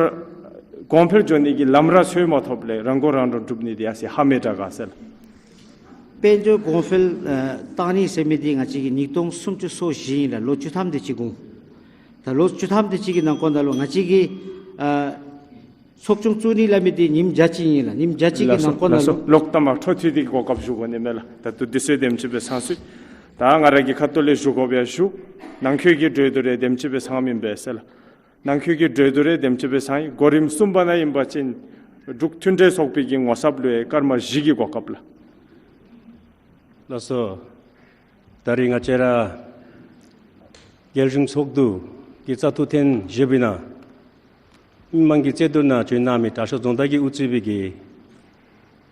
གོང་འཕེལ་འགྱོ་ནི་གི་ལམ་ར་འཚོལ་མ་ཐོབ་ལས་རང་མགོ་རང་འདྲོངས་སྒྲུབ་ནི་འདི་ཡར་སོང་ཧ་མི་དྲག་ག་ཟེར་ལགས། དཔལ་འབྱོར་གོང་འཕེལ་ཨ་བཏང་ནི་ཟེར་མི་འདི་ང་བཅས་ཀྱིས་ཉིས་སྟོང་སུམ་ཅུ་སོ་བཞི་ཨིན་ལགས། ལོ་བཅུ་ཐམ་དེ་ཅིག་འགོར། ད་ལོ་བཅུ་ཐམ་དེ་ཅིག་གི་ནང་འཁོད་ནང་ལུ་ང་བཅས་ཀྱིས་ཨ་ཚོགས་ཆུང་བཙུགས་ནི་སླབ་མི་འདི་ཉིནམ་བརྒྱ་གཅིག་ཨིན་ལགས། ཉིནམ་བརྒྱ་གཅིག་གི་ལགས་སོ་ནང་འཁོད་ནང་ལགས་སོ། ལུ་ལོག་ལྟ་མ་འཕྲོ་མཐུད་དེ་གོ་སྐབས་ཞུ་དགོ་ནི་མས་ལགས། ད་ལྟོ་དུས་ཚོད་དེམ་ཅིག་སྦེ་ཚང་སོང་། ད་ང་ར་གི་ཁ་ཐུག་ལས་ཞུ་དགོ་པས་ཞུ། ནང་འཁོད་ཀྱི་གྲོས་བསྡུར་རེ་དེམ་ཅིག་སྦེ་ཚངམ་ཨིན་པས་ཟེར་ལགས། ནང་འཁོད་ཀྱི་གྲོས་བསྡུར་རེ་དེམ་ཅིག་སྦེ་ཚང་ཡི། གོ་རིམ་གསུམ་པ་ནང་ཨིན་པ་ཅིན་འབྲུག་མཐུན་འབྲེལ་ཚོགས་པའི་གི་ངོ་ཚབ་ལུ་ཡང་སྐར་མ་བཞི་གི་གོ་སྐབས་ལགས། ལགས་སོ། ད་རིས་ང་བཅས་ར་རྒྱལ་གཞུང་ཚོགས་འདུ་གི་བཙག་འཐུ་ཐེངས་བཞི་པའི་ནང་མི་མང་གི་རྩོད་བསྡུར་ནང་བྱོན་གནང་མི་དྲག་ཤོས་རྫོང་བདག་གིས་དབུ་གཙོས་པའི་གི་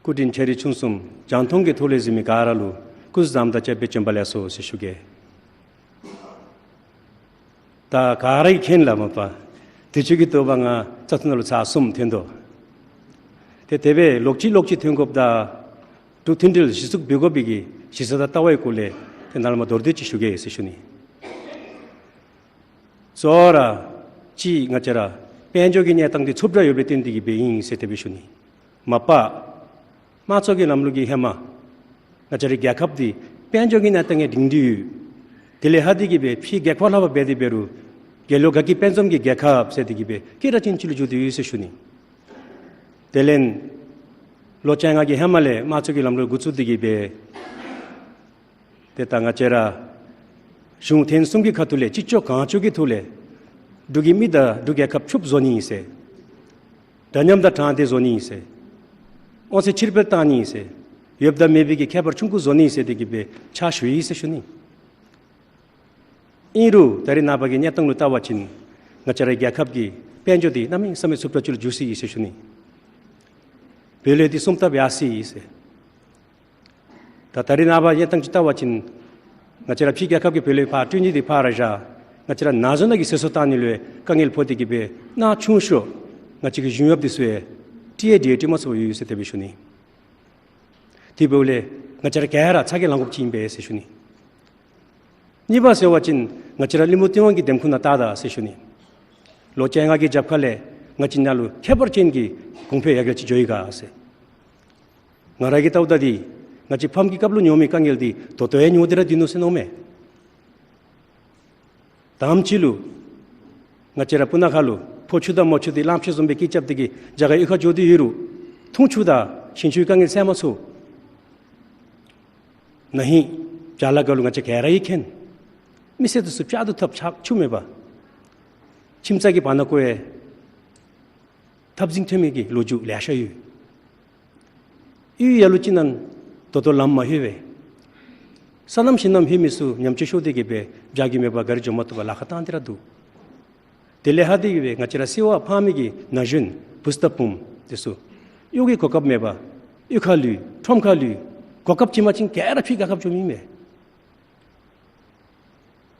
སྐུ་མགྲོན་ཆེ་འབྲིང་ཆུང་གསུམ་རྒྱང་མཐོང་གི་ཐོག་ལས་གཟིགས་མི་ག་ར་ལུ་སྐུ་གཟུགས་བཟང་དང་བཅས་པའི་བྱོན་པ་ལེགས་སོ་ཟེར་ཞུ་གེ། ད་ག་ར་གིས་མཁྱེན་ལགས་མ་པ། དུས་ཅི་གི་ཐོག་ལས་ང་བཙག་འཐུ་ནང་ལུ་ཚར་གསུམ་ཐོན་དོ། ཏེ་དེ་སྦེ་ལོག་ཅི་ལོག་ཅི་ཐོན་དགོཔ་དང་འབྲུག་མཐུན་འབྲེལ་གཞི་བཙུགས་འབད་དགོ་པའི་གི་གཞི་རྩ་དང་ལྟ་བའི་སྐོར་ལས་ཏེ་ནཱ་ལས་མར་མདོར་བསྡུས་ཅིག་ཞུ་གེ་ཟེར་ཞུ་ནི། གཙོ་བོ་ར་ཅིག་ང་བཅས་ར་དཔལ་འབྱོར་གྱི་གནས་སྟངས་འདི་འཚུབ་དྲགས་ཡོདཔ་ལས་བརྟེན་ཏེ་གིས་སྦེ་ཨིན་ཟེར་དེ་སྦེ་ཞུ་ནི། མ་པ་དམངས་གཙོ་གི་ལམ་ལུགས་ཀྱི་ཧེ་མ་ང་བཅས་རའི་རྒྱལ་ཁབ་འདི་དཔལ་འབྱོར་གྱི་གནས་སྟངས་ཡང་སྒྲིང་སྒྲི་ཡོད། དེ་ལས་ལྷག་སྟེ་གིས་སྦེ་ཕྱིའི་རྒྱལ་ཁབ་ལྷག་པར་འབད་དེ་འབད་རུང་རྒྱལ་ལོ་དགའ་སྐྱིད་དཔལ་འཛོམས་ཀྱི་རྒྱལ་ཁབ་ཟེར་ཏེ་གིས་སྦེ་སྐད་གྲགས་ཅན་ཅིག་ལུ་འགྱུར་ཏེ་ཡོད་ཟེར་ཞུ་ནི། དེ་ལས་ལོ་བཅོ་ལྔ་གི་ཧེ་མ་ལས་དམངས་གཙོ་གི་ལམ་ལུགས་འགོ་བཙུགས་ཏེ་གིས་སྦེ་ཏེ་ད་ང་བཅས་ར་གཞུང་ཐེངས་གསུམ་གྱི་ཁ་ཐུག་ལས་ཅི་ལྕོགས་གང་ལྕོགས་ཀྱི་ཐོག་ལས་འབྲུག་གི་མི་དང་འབྲུག་རྒྱལ་ཁབ་ཕྱུགཔོ་བཟོ་ནི་ཨིན་ཟེར། འདྲ་མཉམ་དང་དྲང་བདེན་བཟོ་ནི་ཨིན་ཟེར། དབང་ཚད་ཕྱིར་སྤེལ་བཏང་ནི་ཨིན་ཟེར། ཡོདཔ་དང་མེད་པའི་གི་ཁྱད་པར་ཆུང་ཀུ་བཟོ་ནི་ཨིན་ཟེར་ཏེ་གིས་སྦེ་ཕྱག་ཞུ་ཡི་ཟེར་ཞུ་ནི། ཨིན་རུང་ད་རིས་ནངས་པ་གི་གནས་སྟངས་ལུ་བལྟ་བ་ཅིན་ང་བཅས་རའི་རྒྱལ་ཁབ་ཀྱི་དཔལ་འབྱོར་འདི་གནམ་མེད་ས་མེད་འཚུབ་དྲགས་ཅིག་ལུ་འགྱུར་སོ་ཡི་ཟེར་ཞུ་ནི། བུ་ལོན་འདི་སོང་སྟབས་ཡར་སོ་ཡི་ཟེར། ད་ད་རིས་ནངས་པ་གནས་སྟངས་ཅིག་བལྟ་བ་ཅིན་ང་བཅས་ར་ཕྱིའི་རྒྱལ་ཁབ་ཀྱི་བུ་ལོན་ཕར་སྤྲོད་ནི་འདི་ཕར་ར་བཞག། ང་བཅས་ར་ནང་འཛུལ་ནང་གི་ཟད་འགྲོ་བཏང་ནི་ལུ་དཀའ་ངལ་ཕོག་སྟེ་གིས་སྦེ་ནང་ཆུང་ཤོས་ང་བཅས་ཀྱི་གཞུང་གཡོགཔ་འདི་ཚུ་ཡང་སྤྲོད་ཡང་སྤྲོད་མ་ཚུགས་པར་ཡོད་ཟེར་དེ་སྦེ་ཞུ་ནི། དེ་འབདཝ་ལས་ང་བཅས་ར་ག་ར་ཚ་གྱང་ལང་དགོཔ་ཅིག་ཨིན་པས་ཟེར་ཞུ་ནི། གཉིས་པ་ཟེར་བ་ཅིན་ང་བཅས་ར་གླིང་བུ་སྟེས་དབང་གི་འདེམས་ཁོངས་ནང་བལྟ་ད་ཟེར་ཞུ་ནི། ལོ་བཅོ་ལྔ་གི་རྒྱབ་ཁ་ལས་ང་བཅས་ནང་ལུ་ཁྱད་པར་ཅན་གྱི་གོང་འཕེལ་ཡར་རྒྱས་ཅིག་འགྱོ་ཡི་ག་ཟེར། ང་ར་གིས་བལྟཝ་ད་འདི་ང་བཅས་ཕམ་གྱི་སྐབས་ལུ་མྱོང་མི་དཀའ་ངལ་འདི་ད་ལྟོ་ཡང་མྱོང་སྟེ་ར་སྡོད་ནུག་ཟེར་མནོཝ་མས། དང་པ་ཅིག་ལུ་ང་བཅས་ར་སྤུ་ན་ཁ་ལུ་ཕོ་ཆུ་དང་མོ་ཆུ་འདི་གླང་ཆེན་བཟུམ་སྦེ་སྐད་རྐྱབ་སྟེ་གིས་རྒྱ་གར་གཡུས་ཁར་འགྱོ་སྟེ་ཡོད་རུང་འཐུང་ཆུ་དང་ཞིང་ཆུའི་དཀའ་ངལ་སེལ་མ་ཚུགས། ན་ཧིང་བྱཱ་ལ་ཁ་ལུ་ང་བཅས་ག་ར་གིས་མཁྱེན། མི་སེར་དེ་ཚུ་བཅའ་སྡོད་ཐབས་ཆག་ཆུ་མེད་པར་ཁྱིམ་ཚང་གི་བར་ན་ཁོ་ཡང་འཐབ་འཛིང་ཐོན་མི་གི་ལོ་རྒྱུས་ལེ་ཤ་ཡོད། གཡུས་ཡར་ལུ་ཅིག་ནང་ད་ལྟོ་ལམ་མ་ལྷོད་པས། སོ་ནམ་ཞིང་ནམ་ལྷོད་མི་ཚུ་ཉམས་བཅོས་ཤོར་ཏེ་གིས་སྦེ་བྱཱར་གྱི་མེད་པར་ག་ར་འགྱོ་མ་བཏུབ་པར་ལཱ་ཁག་བཏང་སྟེ་ར་འདུག། དེ་ལས་ལྷག་སྟེ་གིས་སྦེ་ང་བཅས་ར་བསིལ་བ་ཕངས་མི་གི་ན་གཞོན་བུཚ་དང་བུམོ་དེ་ཚུ་གཡོག་གི་གོ་སྐབས་མེད་པར་གཡུས་ཁར་ལུས་ཁྲོམ་ཁར་ལུས། གོ་སྐབས་ཅིག་མ་བྱིན་ག་ར་ཕྱིའི་རྒྱལ་ཁབ་འགྱོ་མི་མས།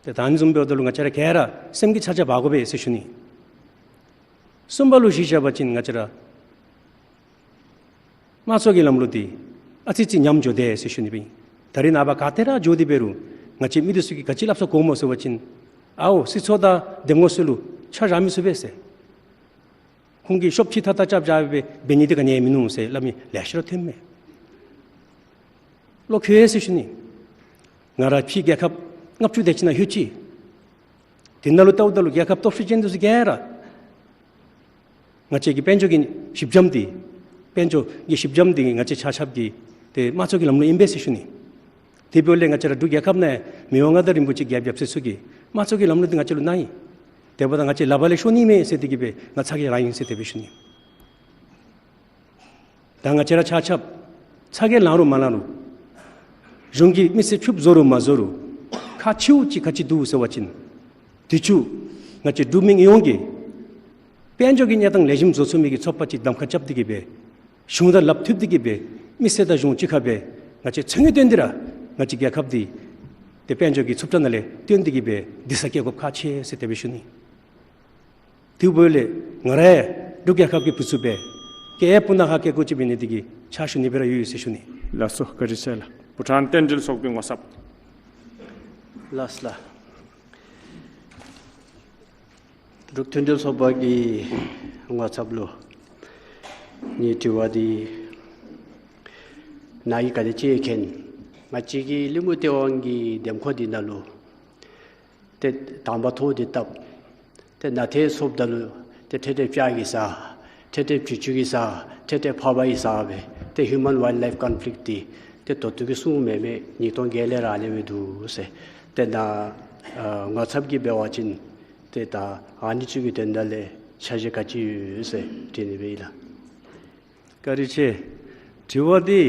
ཏེ་ད་ཨ་ནི་བཟུམ་འབདཝ་ད་ལུ་ང་བཅས་ར་ག་ར་སེམས་ཀྱི་ཆ་ཆ་འབག་དགོ་པས་ཟེར་ཞུ་ནི། གསུམ་པ་ལུ་གཞི་བཞག་པ་ཅིན་ང་བཅས་ར་དམངས་གཙོ་གི་ལམ་ལུགས་འདི་ཨ་ཙི་ཅིག་ཉམས་འགྱོ་དེས་ཟེར་ཞུ་ནི་སྦེ་ཨིན། ད་རིས་ནངས་པ་ག་ཏེ་ར་འགྱོ་སྟེ་འབད་རུང་ང་བཅས་མི་འདི་ཚུ་གིས་ག་ཅི་སླབ་ས་གོ་སྨོ་ཟེར་བ་ཅིན་ཨའོ་སྲིད་ཚོགས་དང་འདེམས་ངོ་ཚུ་ལུ་ཆ་བཞག་མི་ཚུགས་པས་ཟེར། ཁོང་གིས་ཤོབ་ཕྱི་ཐག་ཐག་རྐྱབ་བཞག་སྦེ་འབད་ནི་འདི་ག་ནི་ཡང་མིན་ནུག་ཟེར་སླབ་མི་ལེ་ཤ་ར་ཐོནམ་མས། བློ་ཁོལ་ཡི་ཟེར་ཞུ་ནི། ང་ར་ཕྱིའི་རྒྱལ་ཁབ་ལྔ་བཅུ་དེ་ཅིག་ནང་ལྷོད་ཅི། དེ་ནང་ལུ་བལྟཝ་ད་ལུ་རྒྱལ་ཁབ་སྟོབས་ཤུགས་ཅན་འདི་ཚུ་ག་ར་ང་བཅས་ཀྱི་དཔལ་འབྱོར་གྱི་གཞི་འགྱམ་འདི་དཔལ་འབྱོར་གྱི་གཞི་འགྱམ་འདི་ང་བཅས་ཆ་ཁྱབ་ཀྱི་ཏེ་དམངས་གཙོ་གི་ལམ་ལུགས་ཨིན་པས་ཟེར་ཞུ་ནི། དེ་འབདཝ་ལས་ང་བཅས་ར་འབྲུག་རྒྱལ་ཁབ་ནང་མི་དབང་མངའ་བདག་རིན་པོ་ཆེ་རྒྱལཔོ་ཡབ་སྲས་ཚུ་གིས་དམངས་གཙོ་གི་ལམ་ལུགས་འདི་ང་བཅས་ལུ་གནང་ཡི། དེ་འབདཝ་ད་ང་བཅས་ལག་པ་ལས་ཤོར་ནི་མས་ཟེར་ཏེ་གིས་སྦེ་ང་ཚ་གྱང་ལང་ཡི་ཟེར་དེ་སྦེ་ཞུ་ནི། ད་ང་བཅས་ར་ཆ་ཁྱབ་ཚ་གྱང་ལང་རུང་མ་ལང་རུང་གཞུང་གིས་མི་སེར་ཕྱུགཔོ་བཟོ་རུང་མ་བཟོ་རུང་ཁག་ཆེཝ་ཅིག་ག་ཅི་འདུག་ཟེར་བ་ཅིན་དུས་ཅི་ང་བཅས་འབྲུག་མི་ཡོངས་ཀྱིས་དཔལ་འབྱོར་གྱི་གནས་སྟངས་ལེགས་ཤོམ་བཟོ་ཚུགས་མི་གི་ཚོགས་པ་ཅིག་གདམ་ཁ་རྐྱབ་སྟེ་གིས་སྦེ་གཞུང་དང་ལགཔ་མཐུད་དེ་གིས་སྦེ་མི་སེར་དང་གཞུང་གཅིག་ཁར་སྦེ་ང་བཅས་ཚོང་གི་དོན་འདི་ར་ང་བཅས་རྒྱལ་ཁབ་འདི་ཏེ་དཔལ་འབྱོར་གྱི་འཚུབ་དྲགས་ནང་ལས་བཏོན་ཏེ་གིས་སྦེ་འདི་ས་སྐྱེལ་དགོཔ་ཁག་ཆེ་ཟེར་དེ་སྦེ་ཞུ་ནི། དེ་འབདཝ་ལས་ང་ར་ཡང་འབྲུག་རྒྱལ་ཁབ་ཀྱི་བུ་ཚུ་སྦེ་སྐྱེ་ཡང་སྤུ་ན་ཁ་སྐྱེ་དགོ་ཅིག་འབད་ནི་དེ་གིས་ཕྱག་ཞུ་ནི་སྦེ་ར་ཡོད་ཟེར་ཞུ་ནི། ལགས་སོ། བཀའ་དྲིན་ཆེ་ལགས། བྷུ་ཊཱན་བསྟན་འཛིན་ཚོགས་པའི་ངོ་ཚབ། ལགས་སོ་ལགས། འབྲུག་མཐུན་སྒྲིལ་ཚོགས་པ་གི་ངོ་ཚབ་ལུ་ངེའི་དྲི་བ་འདི་ནཱ་གིས་ག་དེ་ཅིག་མཁྱེན། ང་བཅས་ཀྱི་གླིང་མུ་སྟེས་དབང་གི་འདེམས་ཁོངས་འདི་ནང་ལུ་ཏེ་དང་པ་ཐོ་འདི་བཏབ། ཏེ་ནང་ཐོ་སོངམ་ད་ལུ་ཏེ་ཐེངས་ཐེངས་སྤྱ་གིས་ཟ། ཐེངས་ཐེངས་བྱི་ཅུང་གིས་ཟ། ཐེངས་ཐེངས་ཕགཔ་གིས་ཟ་སྦེ་ཏེ་human wildlife conflict འདི་ཏེ་ད་ལྟོ་གི་སྲུང་མེད་མི་ཉིས་སྟོང་བརྒྱད་ལས་ར་ཨ་ནི་སྦེ་འདུག་ཟེར། ཏེ་ནཱ་ཨ་ངོ་ཚབ་ཀྱིས་འབད་བ་ཅིན་ཏེ་ད་ཨ་ནི་ཚུ་གི་དོན་དག་ལས་འཆར་གཞི་ག་ཅི་ཡོད་ཟེར་དྲི་ནི་སྦེ་ཨིན་ལགས། བཀའ་དྲིན་ཆེ། དྲི་བ་འདི་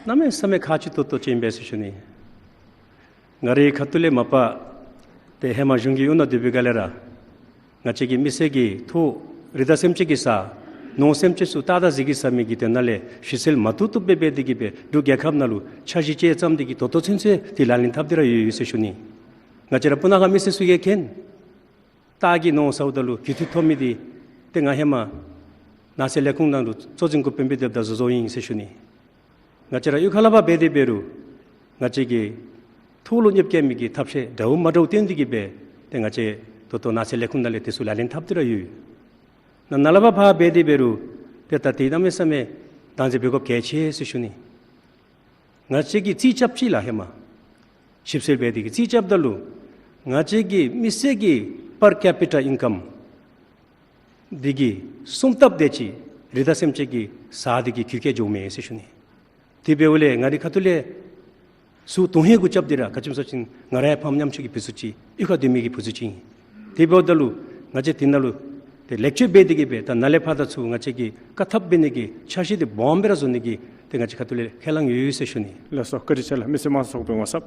གནམ་མེད་ས་མེད་ཁག་ཆེ་ཏོག་ཏོ་ཅིག་ཨིན་པས་ཟེར་ཞུ་ནི། ང་རའི་ཁ་ཐུག་ལས་མ་པ་ཏེ་ཧེ་མ་གཞུང་གི་གཡོག་ནང་སྡོད་པའི་སྒང་ལས་ར་ང་བཅས་ཀྱི་མི་སེར་གྱི་ཐོ་རི་དྭགས་སེམས་ཅན་གྱིས་ཟ། ནོར་སེམས་ཅན་ཚུ་སྟག་དང་གཟིག་གིས་ཟ་མི་གི་དོན་དག་ལས་ཞིབ་འཚོལ་མ་བཏུབ་བཏུབ་སྦེ་འབད་དེ་གིས་སྦེ་འབྲུག་རྒྱལ་ཁབ་ནང་ལུ་འཆར་གཞི་ཅིག་བརྩམས་ཏེ་གིས་ད་ལྟོ་ཚུན་ཚོད་ཏེ་ལག་ལེན་འཐབ་སྟེ་ར་ཡོད་ཡོད་ཟེར་ཞུ་ནི། ང་བཅས་ར་སྤུ་ན་ཁ་མི་སེར་ཚུ་གིས་མཁྱེན། སྟག་གིས་ནོར་ཟཝ་ད་ལུ་རྒུད་འཐུས་ཐོབ་མི་འདི་ཏེ་ང་ཧེ་མ་ནགས་ཚལ་ལས་ཁུངས་ནང་ལུ་གཙོ་འཛིན་འགོ་དཔོན་སྦེ་སྡོདཔ་ད་བཟོ་བཟོཝ་ཨིན་ཟེར་ཞུ་ནི། ང་བཅས་ར་གཡུས་ཁ་ལས་ཕར་འབད་དེ་འབད་རུང་ང་བཅས་ཀྱི་ཐོ་ལུ་གནོདཔ་བཀལ་མི་གི་ཐབས་ཤེས་འདྲཝ་མ་འདྲཝ་བཏོན་ཏེ་གིས་སྦེ་ཏེ་ང་བཅས་ད་ལྟོ་ནགས་ཚལ་ལས་ཁུངས་ནང་ལས་དེ་ཚུ་ལག་ལེན་འཐབ་སྟེ་ར་ཡོད། ནཱ་ནཱ་ལས་ཕར་ཕར་འབད་དེ་འབད་རུང་ཏེ་ད་དེ་གནམ་མེད་ས་མེད་བདག་འཛིན་འབད་དགོཔ་གལ་ཆེ་ཟེར་ཞུ་ནི། ང་བཅས་ཀྱིས་རྩིས་རྐྱབ་ཅི་ལགས། ཧེ་མ་ཞིབ་འཚོལ་འབད་དེ་གིས་རྩིས་རྐྱབ་ད་ལུ་ང་བཅས་ཀྱི་མི་སེར་གྱི་per capita income འདི་གི་གསུམ་ལྟབ་དེ་ཅིག་རི་དྭགས་སེམས་ཅན་གྱིས་ཟ་སྟེ་གིས་ཁྱོལ་ཁྱོལཝ་མས་ཟེར་ཞུ་ནི། དེ་འབདཝ་ལས་ང་རའི་ཁ་ཐུག་ལས་ཟུར་དོན་ཧིང་གུ་རྐྱབ་སྟེ་ར་ག་ཅི་སྨོ་ཟེར་བ་ཅིན་ང་ར་ཡང་ཕམ་ཉམ་ཆུང་གི་བུ་ཚུ་ཅིག་གཡུས་ཁར་སྡོད་མི་གི་བུ་ཚུ་ཅིག་ཨིན། དེ་འབདཝ་ད་ལུ་ང་བཅས་དེ་ནང་ལུ་ཏེ་ལེགས་བཅོས་འབད་དེ་གིས་སྦེ་ད་ནཱ་ལས་ཕར་ད་ཚུར་ང་བཅས་ཀྱིས་བཀག་ཐབས་འབད་ནི་གི་འཆར་གཞི་འདི་སྦོམ་སྦེ་ར་བཟོ་ནི་གི་ཏེ་ང་བཅས་ཁ་ཐུག་ལས་ཁས་བླངས་ཡོད་ཟེར་ཞུ་ནི། ལགས་སོ། བཀའ་དྲིན་ཆེ་ལགས། མི་སེར་དམངས་གཙོ་ཚོགས་པའི་ངོ་ཚབ།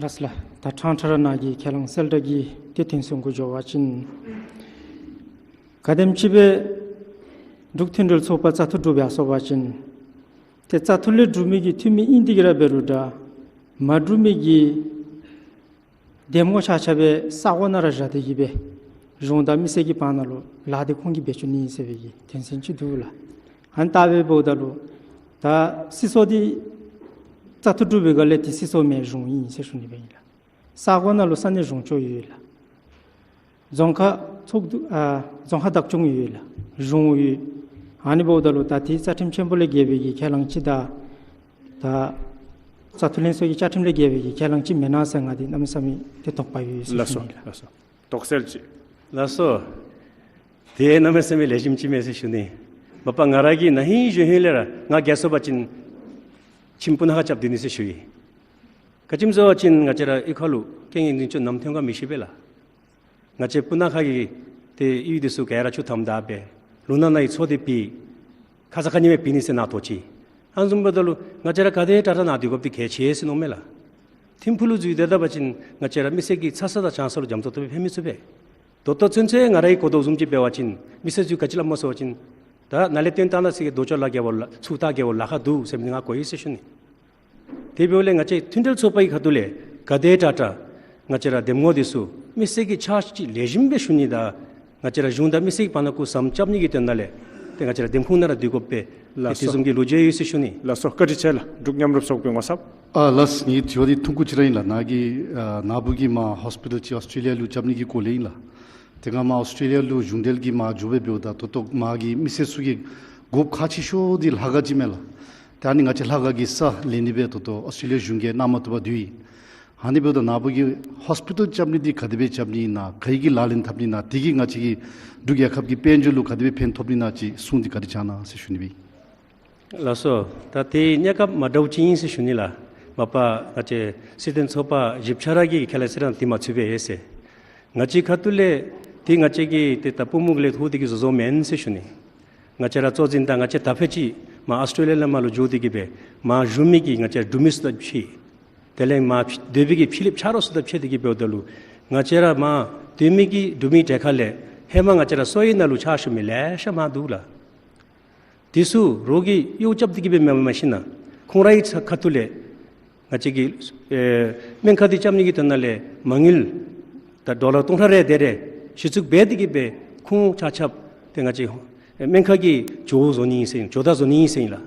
ལགས་སོ་ལགས། ད་ཕྲང་ཕྲང་ར་ནཱ་གི་ཁས་བླངས་གསལ་བསྒྲགས་ཀྱི་ཏེ་དོན་ཚན་གུ་འགྱོ་བ་ཅིན་ག་དེམ་ཅིག་སྦེ་འབྲུག་མཐུན་སྒྲིལ་ཚོགས་པ་བཙག་འཐུ་གྲུབ་ཡར་སོང་པ་ཅིན་ཏེ་བཙག་འཐུ་ལས་གྲུབ་མི་གི་འཐུས་མི་ཨིན་ཏེ་གིས་ར་འབད་རུང་ད་མ་གྲུབ་མི་གི་འདེམས་ངོ་ཆ་ཁྱབ་སྦེ་ས་གོ་ནང་ར་བཞག་སྟེ་གིས་སྦེ་གཞུང་དང་མི་སེར་གྱི་བར་ན་ལུ་ལཱ་འདི་ཁོང་གིས་འབད་བཅུག་ནི་ཟེར་བའི་གི་དོན་ཚན་ཅིག་འདུག་ལགས། ཨ་ནི་ལྟ་སྦེ་འབདཝ་ད་ལུ་ད་སྲིད་ཚོགས་འདི་བཙག་འཐུ་གྲུབ་པའི་སྒང་ལས་ཏེ་སྲིད་ཚོགས་མེན་གཞུང་ཨིན་ཟེར་ཞུ་ནི་སྦེ་ཨིན་ལགས། ས་གོ་ནང་ལུ་ས་གནས་གཞུང་ཕྱོགས་ཡོད་ལགས། རྫོང་ཁག་ཚོགས་འདུ་ཨ་རྫོང་ཁག་བདག་སྐྱོང་ཡོད་ལགས། གཞུང་ཡོད། ཨ་ནི་འབདཝ་ད་ལུ་ད་ཏེ་རྩ་ཁྲིམས་ཆེན་པོ་ལས་འགལ་བའི་གི་ཁས་བླངས་ཅིག་དང་ད་བཙག་འཐུ་ལྷན་ཚོགས་ཀྱི་བཅའ་ཁྲིམས་ལས་འགལ་བའི་གི་ཁས་བླངས་ཅིག་མེན་ན་ཟེར་ང་འདི་གནམ་མེད་ས་མེད་ཏེ་དོགས་པ་ཡོད་ཟེར་ཞུ་ནི་ལགས། ལགས་སོ། དོགས་སེལ་ཅིག། ལགས་སོ། དེ་གནམ་མེད་ས་མེད་ལེགས་ཤོམ་ཅིག་མས་ཟེར་ཞུ་ནི། མ་པ་ང་ར་གིས་ན་ཧིང་གཞེས་ཧིང་ལས་ར་ང་རྒས་སོང་པ་ཅིན་ཁྱིམ་སྤུ་ན་ཁ་རྐྱབ་སྡོད་ནི་ཟེར་ཞུ་ཡི། ག་ཅི་སྨོ་ཟེར་བ་ཅིན་ང་བཅས་ར་གཡུས་ཁ་ལུ་རྐྱེན་ངན་འདི་ཚུ་ནམ་ཐོན་ག་མི་ཤེས་པས་ལགས། ང་བཅས་སྤུ་ན་ཁ་གི་ཏེ་གཡུས་འདི་ཚུ་ག་ར་ཆུ་དམ་དམ་སྦེ་ལུང་ནག་ནང་གི་མཚོ་འདི་ཕྱེ་ཁ་ཙ་ཁ་ཉིནམ་སྦེ་ཕྱེ་ནི་ཟེར་ནང་དོག་ཅི། ཨ་ནི་བཟུམ་འབདཝ་ད་ལུ་ང་བཅས་ར་ག་དེ་དྲག་དྲག་ནང་སྡོད་དགོཔ་འདི་གལ་ཆེ་ཟེར་མནོཝ་མས་ལགས། ཐིམ་ཕུག་ལུ་འཛུལ་སྡོད་ད་པ་ཅིན་ང་བཅས་ར་མི་སེར་གྱི་ཚ་ས་དང་ཆང་ས་ལུ་འཇམ་ཏོག་ཏོ་སྦེ་ཕན་མི་ཚུགས་པས། ད་ལྟོ་ཚུན་ཚོད་ང་ར་གིས་གོ་དོ་བཟུམ་ཅིག་འབད་བ་ཅིན་མི་སེར་ཚུ་ག་ཅི་སླབ་སྨོ་ཟེར་བ་ཅིན་ད་ནཱ་ལས་བཏོན་བཏང་ད་ཟེར་གི་རྡོ་ཅོག་ལ་རྒྱལ་པོ་ལ་ཚུར་ལྟ་རྒྱལ་པོ་ལ་ཁ་འདུག་ཟེར་མི་ང་གོ་ཡི་ཟེར་ཞུ་ནི། དེ་འབདཝ་ལས་ང་བཅས་མཐུན་སྒྲིལ་ཚོགས་པ་གི་ཁ་ཐུག་ལས་ག་དེ་དྲག་དྲག་ང་བཅས་ར་འདེམས་ངོ་འདི་ཚུ་མི་སེར་གྱི་ཕྱག་ཕྱིད་ལེགས་ཤོམ་སྦེ་ཞུ་ནི་དང་ང་བཅས་ར་གཞུང་དང་མི་སེར་གྱི་བར་ན་སྐུ་ཟམ་རྐྱབ་ནི་གི་དོན་དག་ལས་ཏེ་ང་བཅས་ར་འདེམས་ཁོངས་ནང་ར་སྡོད་དགོ་པས། ལགས་སོ། དེ་བཟུམ་གྱི་ལོ་རྒྱུས་ཡོད་ཟེར་ཞུ་ནི། ལགས་སོ། བཀའ་དྲིན་ཆེ་ལགས། འབྲུག་མཉམ་རུབ་ཚོགས་པའི་ངོ་ཚབ། ཨ་ལགས། ངེའི་དྲི་བ་འདི་ཐུང་ཀུ་ཅིག་ར་ཨིན་ལགས། ནཱ་གི་ཨ་ནཱ་བུ་གིས་མར་ཧོས་པི་ཊལ་ཅིག་ཨོསི་ཊེ་ལི་ཡ་ལུ་རྐྱབ་ནི་གི་སྐོར་ལས་ཨིན་ལགས། ཏེ་ང་མར་ཨོསི་ཊེ་ལི་ཡ་ལུ་གཞུང་འབྲེལ་གྱི་མར་འགྱོ་སྦེ་འབདཝ་ད་ད་ལྟོ་མར་གྱི་མི་སེར་ཚུ་གིས་དགོཔ་ཁག་ཆེ་ཤོས་འདི་ལྷ་ཁང་ཅིག་མས་ལགས། ཏེ་ཨ་ནི་ང་བཅས་ལྷ་ཁང་གི་ས་ལེན་ནི་སྦེ་ད་ལྟོ་ཨོསི་ཊེ་ལི་ཡ་གཞུང་གིས་གནང་མ་བཏུབ་པར་སྡོད་ཡི། ཨ་ནི་འབདཝ་ད་ནཱ་བུ་གིས་ཧོས་པི་ཊལ་རྐྱབ་ནི་འདི་ག་དེ་སྦེ་རྐྱབ་ནི་ཨིན་ན་ག་གིས་ལག་ལེན་འཐབ་ནི་ཨིན་ན་དེ་གིས་ང་བཅས་ཀྱི་འབྲུག་རྒྱལ་ཁབ་ཀྱི་དཔལ་འབྱོར་ལུ་ག་དེ་སྦེ་ཕན་ཐོགས་ནི་ཨིན་ན་ཅིག་གསུང་འདི་བཀའ་དྲིན་བསྐྱང་གནང་ཟེར་ཞུ་ནི་སྦེ། ལགས་སོ། ད་དེ་གནས་སྐབས་མ་འདྲཝ་ཅིག་ཨིན་ཟེར་ཞུ་ནི་ལགས། མ་པ་ང་བཅས་སྲིད་དོན་ཚོགས་པ་བཞི་ཆ་ར་གིས་ཁས་ལེན་ཟེར་རུང་དེ་མ་ཚུད་པས་ཟེར། ང་བཅས་ཁ་ཐུག་ལས་ཏེ་ང་བཅས་ཀྱིས་ཏེ་ད་པུས་མོ་གི་ལས་ཐོག་འདི་གིས་བཟོ་བཟོཝ་མེན་ཟེར་ཞུ་ནི། ང་བཅས་ར་གཙོ་འཛིན་དང་ང་བཅས་ད་ཕལ་ཅིག་མར་ཨོསི་ཊེ་ལི་ཡ་ལས་མར་ལུ་འགྱོ་སྟེ་གིས་སྦེ་མར་བཞུགས་མི་གི་ང་བཅས་འབྲུག་མི་ཚུ་དང་ཕྱད། དེ་ལས་མར་སྡོད་པའི་གི་ཕྱི་གླིངཔ་ཆ་རོགས་ཚུ་དང་ཕྱད་དེ་གིས་འབདཝ་ད་ལུ་ང་བཅས་ར་མར་སྡོད་མི་གི་འབྲུག་མི་གྲས་ཁ་ལས་ཧེ་མ་ང་བཅས་ར་གསོ་བའི་ནང་ལུ་ཕྱག་ཞུ་མི་ལེ་ཤ་མར་འདུག་ལགས། དེ་ཚུ་རོགས་ཀྱིས་གཡོག་རྐྱབ་སྟེ་གིས་སྦེ་མེན་པར་མ་གཞི་ནཱ་ཁོང་རའི་ཚ་ཁ་ཐུག་ལས་ང་བཅས་ཀྱི་ཨེ་སྨན་ཁང་འདི་རྐྱབ་ནི་གི་དོན་དག་ལས་མ་དངུལ་ད་ཌོ་ལར་སྟོང་ཕྲག་རེ་དེ་རེ་ གཞི་བཙུགས་འབད་དེ་གི་སྦེ་ཁོང་ཆ་ཁྱབ་ཏེ་ང་བཅས་སྨན་ཁང་གི་ཇོ་བོ་བཟོ་ནི་ཨིན་ཟེར་ཨིན། ཇོ་བདག་བཟོ་ནི་ཨིན་ཟེར་ཨིན་ལགས།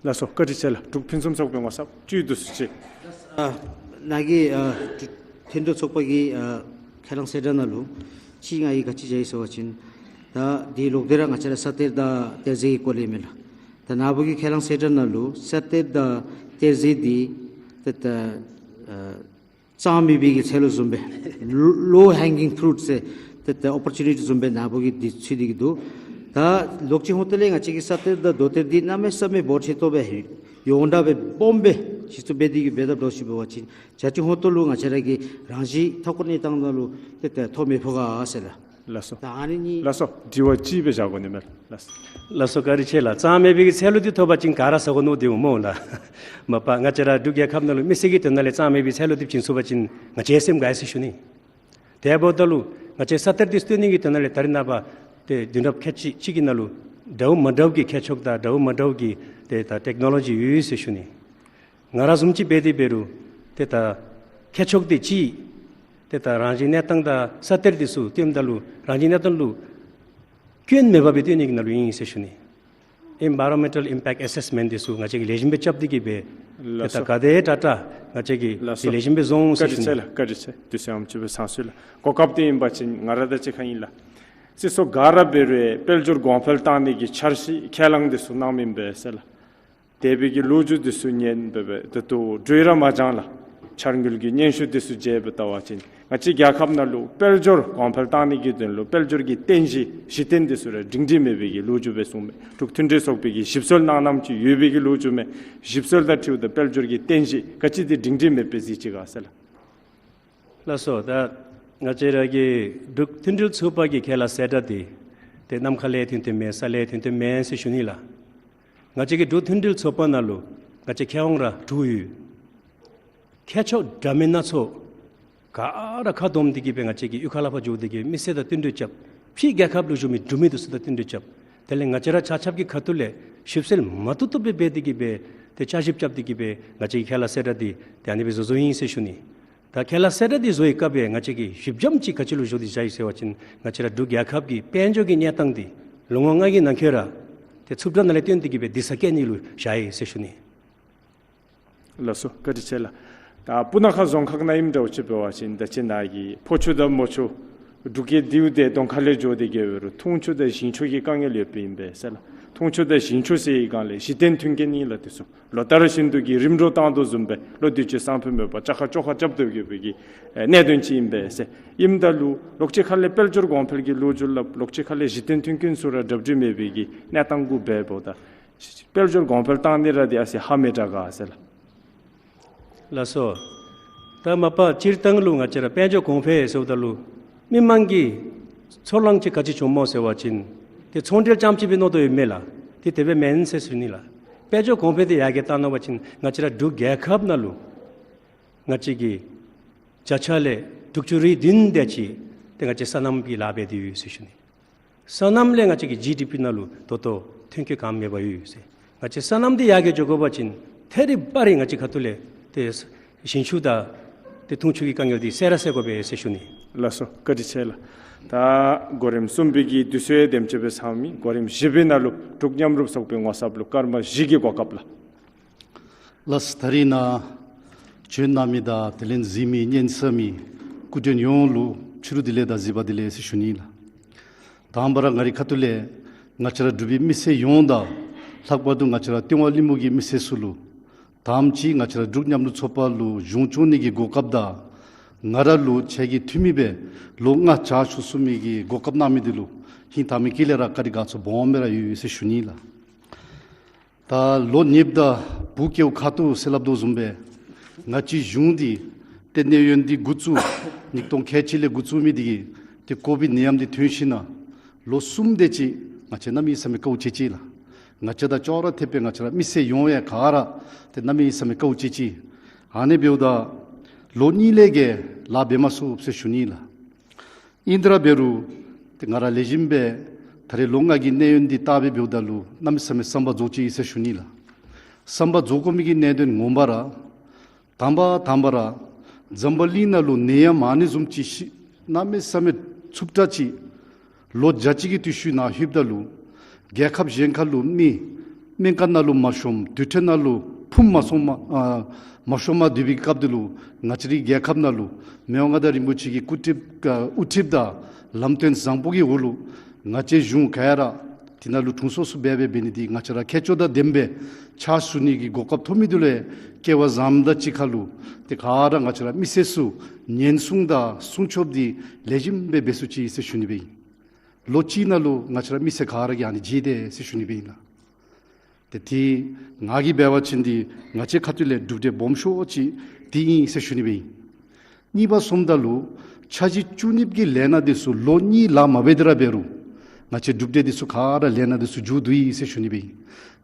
ལགས་སོ། བཀའ་དྲིན་ཆེ་ལགས། འབྲུག་ཕུན་སུམ་ཚོགས་པའི་ངོ་ཚབ་བཅུད་བསྡུ་ཞུ་ཅི། ཨ་ནཱ་གི་ཨ་མཐུན་སྒྲིལ་ཚོགས་པ་གི་ཨ་ཁས་བླངས་གསལ་བསྒྲགས་ནང་ལུ་ཅིག་ང་གིས་ག་ཅི་བཞག་ཡི་ཟེར་བ་ཅིན་ད་འདི་ལོག་སྟེ་ར་ང་བཅས་ར་ས་གཏེར་དང་གཏེར་རྫས་ཀྱི་སྐོར་ལས་མས་ལགས། ད་ནཱ་བུ་གི་ཁས་བླངས་གསལ་བསྒྲགས་ནང་ལུ་ས་གཏེར་དང་གཏེར་རྫས་འདི་ཏེ་ད་ཨ་རྩ་མེད་པའི་གི་ཚལ་ལུ་བཟུམ་སྦེ་low hanging fruit ཟེར་ཏེ་ད་ཨོ་པོར་ཅུ་ནི་ཊི་བཟུམ་སྦེ་ནཱ་བུ་གིས་འདི་ཚུད་དེ་གི་འདུག། ད་ལོག་ཅི་ཧོང་ཏེ་ལས་ང་བཅས་ཀྱི་ས་གཏེར་དང་རྡོ་གཏེར་འདི་གནམ་མེད་ས་མེད་འབོར་ཆེ་ཏོག་སྦེ་ཡོངས་གྲགས་སྦེ་སྦོམ་སྦེ་གཞི་བཙུགས་འབད་དེ་གི་འབད་དཔ་འདྲཝ་ཅིག་འབད་བ་ཅིན་ཅ་ཅི་ཧོང་ཏོ་ལུ་ང་བཅས་ར་གི་རང་བཞིན་མཐའ་འཁོར་གནས་སྟངས་ནང་ལུ་ཏེ་ད་ཐོ་མི་ཕོག་ག་ཟེར་ལགས། ལགས་སོ། ད་ཨ་ནི་གཉིས། ལགས་སོ། དྲི་བ་གཅིག་སྦེ་བཞག་དགོ་ནི་མས། ལགས་སོ། ལགས་སོ། བཀའ་དྲིན་ཆེ་ལགས། རྩ་མེད་པའི་གི་ཚལ་ལུ་འདི་ཐོབ་པ་ཅིན་ག་ར་ཟ་དགོ་མནོ་དེ་འོང་སྨོ་ལགས། མ་པ་ང་བཅས་ར་འབྲུག་རྒྱལ་ཁབ་ནང་ལུ་མི་སེར་གྱི་དོན་ལས་རྩ་མེད་པའི་ཚལ་ལུ་འདི་བྱིན་ཚུགས་པ་ཅིན་ང་བཅས་སེམས་དགའ་ཡི་ཟེར་ཞུ་ནི། དེ་འབདཝ་ད་ལུ་ང་བཅས་ས་གཏེར་འདི་བཏོན་ནི་གི་དོན་ལས་ད་རེས་ནངས་པ་ཏེ་དུས་རབས་ཁལ་གཅིག་གཅིག་གི་ནང་ལུ་འདྲཝ་མ་འདྲཝ་གི་ཁྱད་ཆོས་དང་འདྲཝ་མ་འདྲཝ་གི་ཏེ་ད་ཊེཀ་ནོ་ལོ་ཇི་ཡོད་ཟེར་ཞུ་ནི། ང་ར་བཟུམ་ཅིག་འབད་དེ་འབད་རུང་ཏེ་ད་ཁྱད་ཆོས་འདི་ཅིག་ཏེ་ད་རང་བཞིན་གནས་སྟངས་དང་ས་གཏེར་འདི་ཚུ་བཏོནམ་ད་ལུ་རང་བཞིན་གནས་སྟངས་ལུ་སྐྱོན་མེད་པ་སྦེ་བཏོན་ནི་གི་ནང་ལུ་ཨིན་ཟེར་ཞུ་ནི། Environmental Impact Assessment འདི་ཚུ་ང་བཅས་ཀྱིས་ལེགས་ཤོམ་སྦེ་རྐྱབ་སྟེ་གི་སྦེ་ཏེ་ད་ལགས་སོ། ག་དེ་དྲག་དྲག་ང་བཅས་ཀྱིས་ལགས་སོ། འདི་ལེགས་ཤོམ་སྦེ་བཟོ་འོང་ཟེར་ཞུ་ནི། བཀའ་དྲིན་ཆེ་ལགས། བཀའ་དྲིན་ཆེ། དུས་ཚོད་ཡང་ཅིག་སྦེ་ཚང་སོང་ལགས། གོ་སྐབས་འདི་ཨིན་པ་ཅིན་ང་ར་དང་གཅིག་ཁར་ཨིན་ལགས། སྲིད་ཚོགས་ག་ར་འབད་རུང་དཔལ་འབྱོར་གོང་འཕེལ་བཏང་ནི་གི་འཆར་གཞི་ཁས་བླངས་འདི་ཚུ་གནངམ་ཨིན་པས་ཟེར་ལགས། དེ་སྦེ་གི་ལོ་རྒྱུས་འདི་ཚུ་ཉན་སྦེ་སྦེ་ད་ལྟོ་གྲོས་ར་མ་བྱང་ལགས། འཆར་དངུལ་གྱི་སྙན་ཞུ་འདི་ཚུ་མཇལ་སྦེ་བལྟ་བ་ཅིན་ང་བཅས་རྒྱལ་ཁབ་ནང་ལུ་དཔལ་འབྱོར་གོང་འཕེལ་བཏང་ནི་གི་དོན་ལུ་དཔལ་འབྱོར་གྱི་རྟེན་གཞི་གཞི་རྟེན་འདི་ཚུ་ར་སྒྲིང་སྒྲིང་མེད་པའི་གི་ལོ་རྒྱུས་སྦེ་གསུངས་མས། འབྲུག་མཐུན་སྒྲིལ་ཚོགས་པའི་གི་ཞིབ་འཚོལ་གནང་གནངམ་ཅིག་ཡོད་པའི་གི་ལོ་རྒྱུས་མས། ཞིབ་འཚོལ་དང་འཁྲིལཝ་ད་དཔལ་འབྱོར་གྱི་རྟེན་གཞི་ག་ཅི་འདི་སྒྲིང་སྒྲིང་མེད་པས་གཟིགས་ཅི་ག་ཟེར་ལགས། ལགས་སོ། ད་ང་བཅས་ར་གི་འབྲུག་མཐུན་སྒྲིལ་ཚོགས་པ་གི་ཁས་བླངས་གསལ་བསྒྲགས་འདི་ཏེ་ནམ་མཁའ་ལས་ཐོན་ཐོནམ་མེན་ས་ལས་ཐོན་ཐོནམ་མེན་ཟེར་ཞུ་ནི་ལགས། ང་བཅས་ཀྱི་འབྲུག་མཐུན་སྒྲིལ་ཚོགས་པ་ནང་ལུ་ང་བཅས་མཁས་དབང་ར་དྲུག་ཡོད། མཁས་མཆོག་འདྲ་མིན་སྣ་ཚོགས་ག་ར་ཁ་བསྡོམས་ཏེ་གི་སྦེ་ང་བཅས་ཀྱིས་གཡུས་ཁ་ལས་ཕར་འགྱོ་སྟེ་གི་མི་སེར་དང་བསྟུན་གྲོས་རྐྱབ། ཕྱི་རྒྱལ་ཁབ་ལུ་བཞུགས་མི་འབྲུག་མི་འདི་ཚུ་དང་བསྟུན་གྲོས་རྐྱབ། དེ་ལས་ང་བཅས་ར་ཆ་ཁྱབ་ཀྱི་ཁ་ཐུག་ལས་ཞིབ་འཚོལ་མ་བཏུབ་བཏུབ་སྦེ་འབད་དེ་གི་སྦེ་ཏེ་བསྐྱར་ཞིབ་རྐྱབ་སྟེ་གི་སྦེ་ང་བཅས་ཀྱི་ཁས་བླངས་གསལ་བསྒྲགས་འདི་ཏེ་ཨ་ནི་སྦེ་བཟོ་བཟོཝ་ཨིན་ཟེར་ཞུ་ནི། ད་ཁས་བླངས་གསལ་བསྒྲགས་འདི་བཟོ་བའི་སྐབས་སྦེ་ང་བཅས་ཀྱིས་ཞིབ་འཇམ་ཅིག་ག་ཅི་ལུ་བཟོ་སྟེ་བཞག་ཡི་ཟེར་བ་ཅིན་ང་བཅས་ར་འབྲུག་རྒྱལ་ཁབ་ཀྱི་དཔལ་འབྱོར་གྱི་གནས་སྟངས་འདི་ལོ་ངོ་ལྔ་གི་ནང་འཁོད་ར་ཏེ་འཚུབ་དྲགས་ནང་ལས་བཏོན་ཏེ་གི་སྦེ་དེ་ས་བཀལ་ནི་ལུ་བཞག་ཡི་ཟེར་ཞུ་ནི། ལགས་སོ། བཀའ་དྲིན་ཆེ་ལགས། ད་སྤུ་ན་ཁ་རྫོང་ཁག་ནང་ཨིནམ་འདྲཝ་ཅིག་འབད་བ་ཅིན་ད་ཅི་ནཱ་གི་ཕོ་ཆུ་དང་མོ་ཆུ་འབྲུག་རྒྱལ་ལྡེའུ་བདེ་གདོང་ཁ་ལས་འགྱོ་སྟེ་གི་འབད་རུང་འཐུང་ཆུ་དང་ཞིང་ཆུ་གི་དཀའ་ངལ་ཡོདཔ་ཨིན་པས་ཟེར་ལགས། འཐུང་ཆུ་དང་ཞིང་ཆུ་ཟེར་བའི་སྒང་ལས་གཞི་རྟེན་མཐུན་རྐྱེན་ཨིན་ལགས། དེ་ཚུ་ལོ་ལྟར་བཞིན་དུ་གི་རིམ་གྲོ་བཏང་དོ་བཟུམ་སྦེ་ལོ་དུས་ཅི་སང་ཕོད་མེད་པར་ཅ་ཁ་བཅོ་ཁ་རྐྱབ་སྡོད་དགོ་པའི་གི་ཨེ་གནད་དོན་ཅིག་ཨིན་པས་ཟེར། ཨིནམ་ད་ལུ་ལོགས་ཅིག་ཁ་ལས་དཔལ་འབྱོར་གོང་འཕེལ་གྱི་ལོ་རྒྱུས་སླབ། ལོགས་ཅིག་ཁ་ལས་གཞི་རྟེན་མཐུན་རྐྱེན་ཚུ་ར་གྲ་སྒྲིག་མེད་པའི་གི་གནས་སྟངས་གུ་འབདཝ་ད་དཔལ་འབྱོར་གོང་འཕེལ་བཏང་ནི་ར་འདི་ཨ་ཙི་ཧ་མི་དྲག་ག་ཟེར་ལགས། ལགས་སོ། ད་མ་པ་སྤྱིར་བཏང་ལུ་ང་བཅས་ར་དཔལ་འབྱོར་གོང་འཕེལ་ཟེརཝ་ད་ལུ་མི་མང་གིས་ཚོར་སྣང་ཅིག་ག་ཅི་བྱུངམ་སྨོ་ཟེར་བ་ཅིན་ཏེ་ཚོང་འབྲེལ་རྐྱངམ་ཅིག་སྦེ་མནོ་དོ་ཡོདཔ་མས་ལགས། ཏེ་དེ་སྦེ་མེན་ཟེར་ཞུ་ནི་ལགས། དཔལ་འབྱོར་གོང་འཕེལ་འདི་ཡར་རྒྱས་བཏང་ནུག་པ་ཅིན་ང་བཅས་ར་འབྲུག་རྒྱལ་ཁབ་ནང་ལུ་ང་བཅས་ཀྱི་བརྒྱ་ཆ་ལས་དྲུག་ཅུ་རེ་བདུན་དེ་ཅིག་ཏེ་ང་བཅས་སོ་ནམ་གྱི་ལཱ་འབད་དེ་ཡོད་ཟེར་ཞུ་ནི། སོ་ནམ་ལས་ང་བཅས་ཀྱི་ཇི་ཌི་པི་ནང་ལུ་ད་ལྟོ་ཐོན་སྐྱེད་གང་མེད་པར་ཡོད་ཟེར། ང་བཅས་སོ་ནམ་འདི་ཡར་རྒྱས་འགྱོ་དགོ་པ་ཅིན་ཐད་རི་བ་རི་ང་བཅས་ཁ་ཐུག་ལས་ཏེ་ཞིང་ཆུ་དང་ཏེ་འཐུང་ཆུ་གི་དཀའ་ངལ་འདི་སེལ་ར་སེལ་དགོ་པས་ཟེར་ཞུ་ནི། ལགས་སོ། བཀའ་དྲིན་ཆེ་ལགས། ད་གོ་རིམ་གསུམ་པའི་གི་དུས་ཚོད་དེམ་ཅིག་སྦེ་ཚང་མི། གོ་རིམ་བཞི་པའི་ནང་ལུ་འབྲུག་མཉམ་རུབ་ཚོགས་པའི་ངོ་ཚབ་ལུ་སྐར་མ་བཞི་གི་གོ་སྐབས་ལགས། ལགས། ད་རིས་ནཱ་བྱོན་གནང་མི་དང་དེ་ལས་གཟིགས་མི་ཉན་ས་མི་སྐུ་མགྲོན་ཡོངས་ལུ་ཕྱི་རུ་བདེ་ལེགས་དང་གཟིགས་པ་བདེ་ལེགས་ཟེར་ཞུ་ནི་ལགས། དང་པ་ར་ང་རའི་ཁ་ཐུག་ལས་ང་བཅས་ར་འབྲུག་པའི་མི་སེར་ཡོངས་དང་ལྷག་པར་དུ་ང་བཅས་ར་སྟོད་མངའ་གླིང་པོ་གི་མི་སེར་ཚུ་ལུ་དང་པ་ཅིག་ང་བཅས་ར་འབྲུག་མཉམ་རུབ་ཚོགས་པ་ལུ་གཞུང་སྐྱོང་ནི་གི་གོ་སྐབས་དང་ང་ར་ལུ་ཁྱེད་ཀྱི་འཐུས་མི་སྦེ་ལོ་ལྔ་བྱ་ཞུ་ཚུགས་མི་གི་གོ་སྐབས་གནང་མི་འདི་ལུ་ཧིང་དྭངས་མའི་དཀྱིལ་ལས་ར་བཀའ་དྲིན་དགའ་ཚོར་སྦོམ་སྦེ་ར་ཡོད་ཡོད་ཟེར་ཞུ་ནི་ལགས། ད་ལོ་ཉེསཔ་དང་བུ་སྐྱེཝ་ཁ་ཐུག་ཟེར་སླབ་དོ་བཟུམ་སྦེ་ང་བཅས་གཞུང་འདི་ཏེ་གནས་ཡུན་འདི་འགོ་བཙུགས་ཉིས་སྟོང་ཁལ་གཅིག་ལས་འགོ་བཙུགས་མི་འདི་གིས་ཏེ་ཀོ་བིཌ་ནད་ཡམས་འདི་ཐོན་ཞིནམ་ལས་ལོ་གསུམ་དེ་ཅིག་ང་བཅས་གནམ་མེད་ས་མེད་དཀའཝ་སྤྱད་ཅི་ལགས། ང་བཅས་དང་ཅོག་ར་འཐདཔ་སྦེ་ང་བཅས་ར་མི་སེར་ཡོངས་ཡང་ག་ར་ཏེ་གནམ་མེད་ས་མེད་དཀའཝ་སྤྱད་ཅི། ཨ་ནི་འབདཝ་ད་ལོ་གཉིས་ལས་བརྒལ་ལཱ་འབད་མ་ཚུགས་ཟེར་ཞུ་ནི་ལགས། ཨིན་ཏེ་ར་འབད་རུང་ཏེ་ང་ར་ལེགས་ཤོམ་སྦེ་ད་རེས་ལོ་ལྔ་གི་གནས་ཡུན་འདི་བལྟ་སྦེ་འབདཝ་ད་ལུ་གནམ་མེད་ས་མེད་བསམ་པ་རྫོགས་ཅི་ཟེར་ཞུ་ནི་ལགས། བསམ་པ་རྫོགས་དགོ་མི་གི་གནད་དོན་ངོ་མ་ར་དང་པ་དང་པ་ར་འཛམ་བུ་གླིང་ནང་ལུ་ནད་ཡམས་ཨ་ནི་བཟུམ་ཅིག་ཤི་གནམ་མེད་ས་མེད་ ཚུབ་དྲགས་ཅིག་ལོ་བརྒྱ་ཅིག་གི་དུས་ཚོད་ནང་ལྷོདཔ་ད་ལུ་རྒྱལ་ཁབ་གཞན་ཁ་ལུ་མི་སྨན་ཁང་ནང་ལུ་མ་ཤོངམ་དུར་ཁྲོད་ནང་ལུ་ཕུངམ་མ་སོངམ་ཨ་མ་ཤོངམ་སྡོད་པའི་སྐབས་དེ་ལུ་ང་བཅས་རའི་རྒྱལ་ཁབ་ནང་ལུ་མི་དབང་མངའ་བདག་རིན་པོ་ཆེ་གི་སྐུ་ཁྲིདཔ་ཨ་དབུ་ཁྲིདཔ་དང་ལམ་སྟོན་བཟང་པོ་གི་འོག་ལུ་ང་བཅས་གཞུང་ག་ར་དེ་ནང་ལུ་དྲུང་འཚོ་ཚུ་འབད་འབད་འབད་ནི་འདི་ང་བཅས་ར་ཁྱད་ཆོས་དང་ལྡནམ་སྦེ་ཕྱག་ཞུ་ནི་གི་གོ་སྐབས་ཐོབ་མི་འདི་ལུ་སྐལ་བ་བཟངམ་དང་གཅིག་ཁར་ལུ་ཏེ་ག་ར་ང་བཅས་ར་མི་སེར་ཚུ་ཉེན་སྲུང་དང་སྲུང་སྐྱོབ་འདི་ལེགས་ཤོམ་སྦེ་འབད་ཚུགས་ཅི་ཟེར་ཞུ་ནི་སྦེ་ཨིན། ལོ་གཅིག་ནང་ལུ་ང་བཅས་ར་མི་སེར་ག་ར་གིས་ཨ་ནི་མཇལ་ཏེ་ཟེར་ཞུ་ནི་སྦེ་ཨིན་ལགས། ཏེ་དེ་ང་གིས་འབད་བ་ཅིན་འདི་ང་བཅས་ཁ་ཐུག་ལས་གྲུབ་འབྲས་སྦོམ་ཤོས་ཅིག་འདི་ཨིན་ཟེར་ཞུ་ནི་སྦེ་ཨིན། གཉིས་པ་སོངམ་ད་ལུ་འཆར་གཞི་བཅུ་གཉིས་ཀྱི་ལས་སྣ་འདི་ཚུ་ལོ་གཉིས་ལཱ་མ་འབད་དེ་ར་འབད་རུང་ང་བཅས་གྲུབ་འབྲས་འདི་ཚུ་ག་ར་ལས་སྣ་འདི་ཚུ་མཇུག་བསྡུ་ཡི་ཟེར་ཞུ་ནི་སྦེ་ཨིན།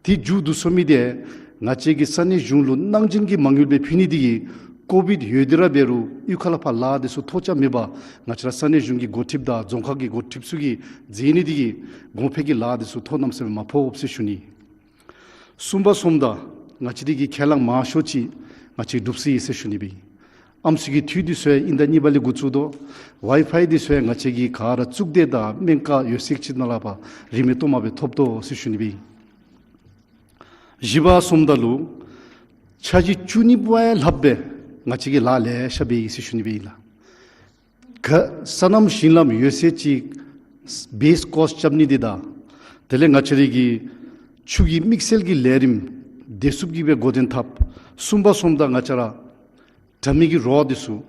དེ་མཇུག་བསྡུ་ཚུགས་མི་འདི་ང་བཅས་ཀྱི་ས་གནས་གཞུང་ལུ་གནང་སྦྱིན་གྱི་མ་དངུལ་སྦེ་ཕུལ་ནི་འདི་གིས་ཀོ་བིཌ་ཡོད་དེ་ར་འབད་རུང་གཡུས་ཁ་ལས་ཕར་ལཱ་འདི་ཚུ་ཐོགས་ཆགས་མེད་པར་ང་བཅས་ར་ས་གནས་གཞུང་གི་འགོ་ཁྲིདཔ་དང་རྫོང་ཁག་གི་འགོ་ཁྲིདཔ་ཚུ་གིས་མཛད་ནི་འདི་གིས་གོང་འཕེལ་གྱི་ལཱ་འདི་ཚུ་ཐོགས་རྣམ་ས་མེད་མ་ཕོགཔ་ཟེར་ཞུ་ནི། གསུམ་པ་སོངམ་ད་ང་བཅས་འདི་གི་ཁས་བླངས་མང་ཤོས་ཅིག་ང་བཅས་གྲུབ་སོ་ཡི་ཟེར་ཞུ་ནི་སྦེ་ཨིན། ཨམ་སྲུ་གི་འཐུས་འདི་ཚུ་ཡང་ཨིན་ཟླ་གཉིས་པ་ལས་འགོ་བཙུགས་དོ། ཝའི་ཕའི་འདི་ཚུ་ཡང་ང་བཅས་ཀྱི་ག་ར་གཙུག་སྡེ་དང་སྨན་ཁང་ཡོད་ཚད་ཅིག་ནང་ལས་ཕར་རིན་མེད་སྟོངམ་སྦེ་ཐོབ་དོ་ཟེར་ཞུ་ནི་སྦེ་ཨིན། བཞི་པ་སོངམ་ད་ལུ་འཆར་གཞི་བཅུ་གཉིས་པ་ཡང་ལྷགཔ་སྦེ་ང་བཅས་ཀྱིས་ལཱ་ལེ་ཤ་འབད་ཡི་ཟེར་ཞུ་ནི་སྦེ་ཨིན་ལགས། ག་སོ་ནམ་ཞིང་ལམ་ཡོད་ཚད་ཅིག་བེསི་ཀོསཊ་རྐྱབ་ནི་འདི་དང་དེ་ལས་ང་བཅས་རའི་གི་ཆུ་གི་དམིགས་བསལ་གྱི་ལས་རིམ་བདེ་སྲུངཔ་གི་སྦེ་འགོ་འདྲེན་འཐབ། གསུམ་པ་སོངམ་ད་ང་བཅས་ར་དྲ་མིག་གི་རོགས་འདི་ཚུ་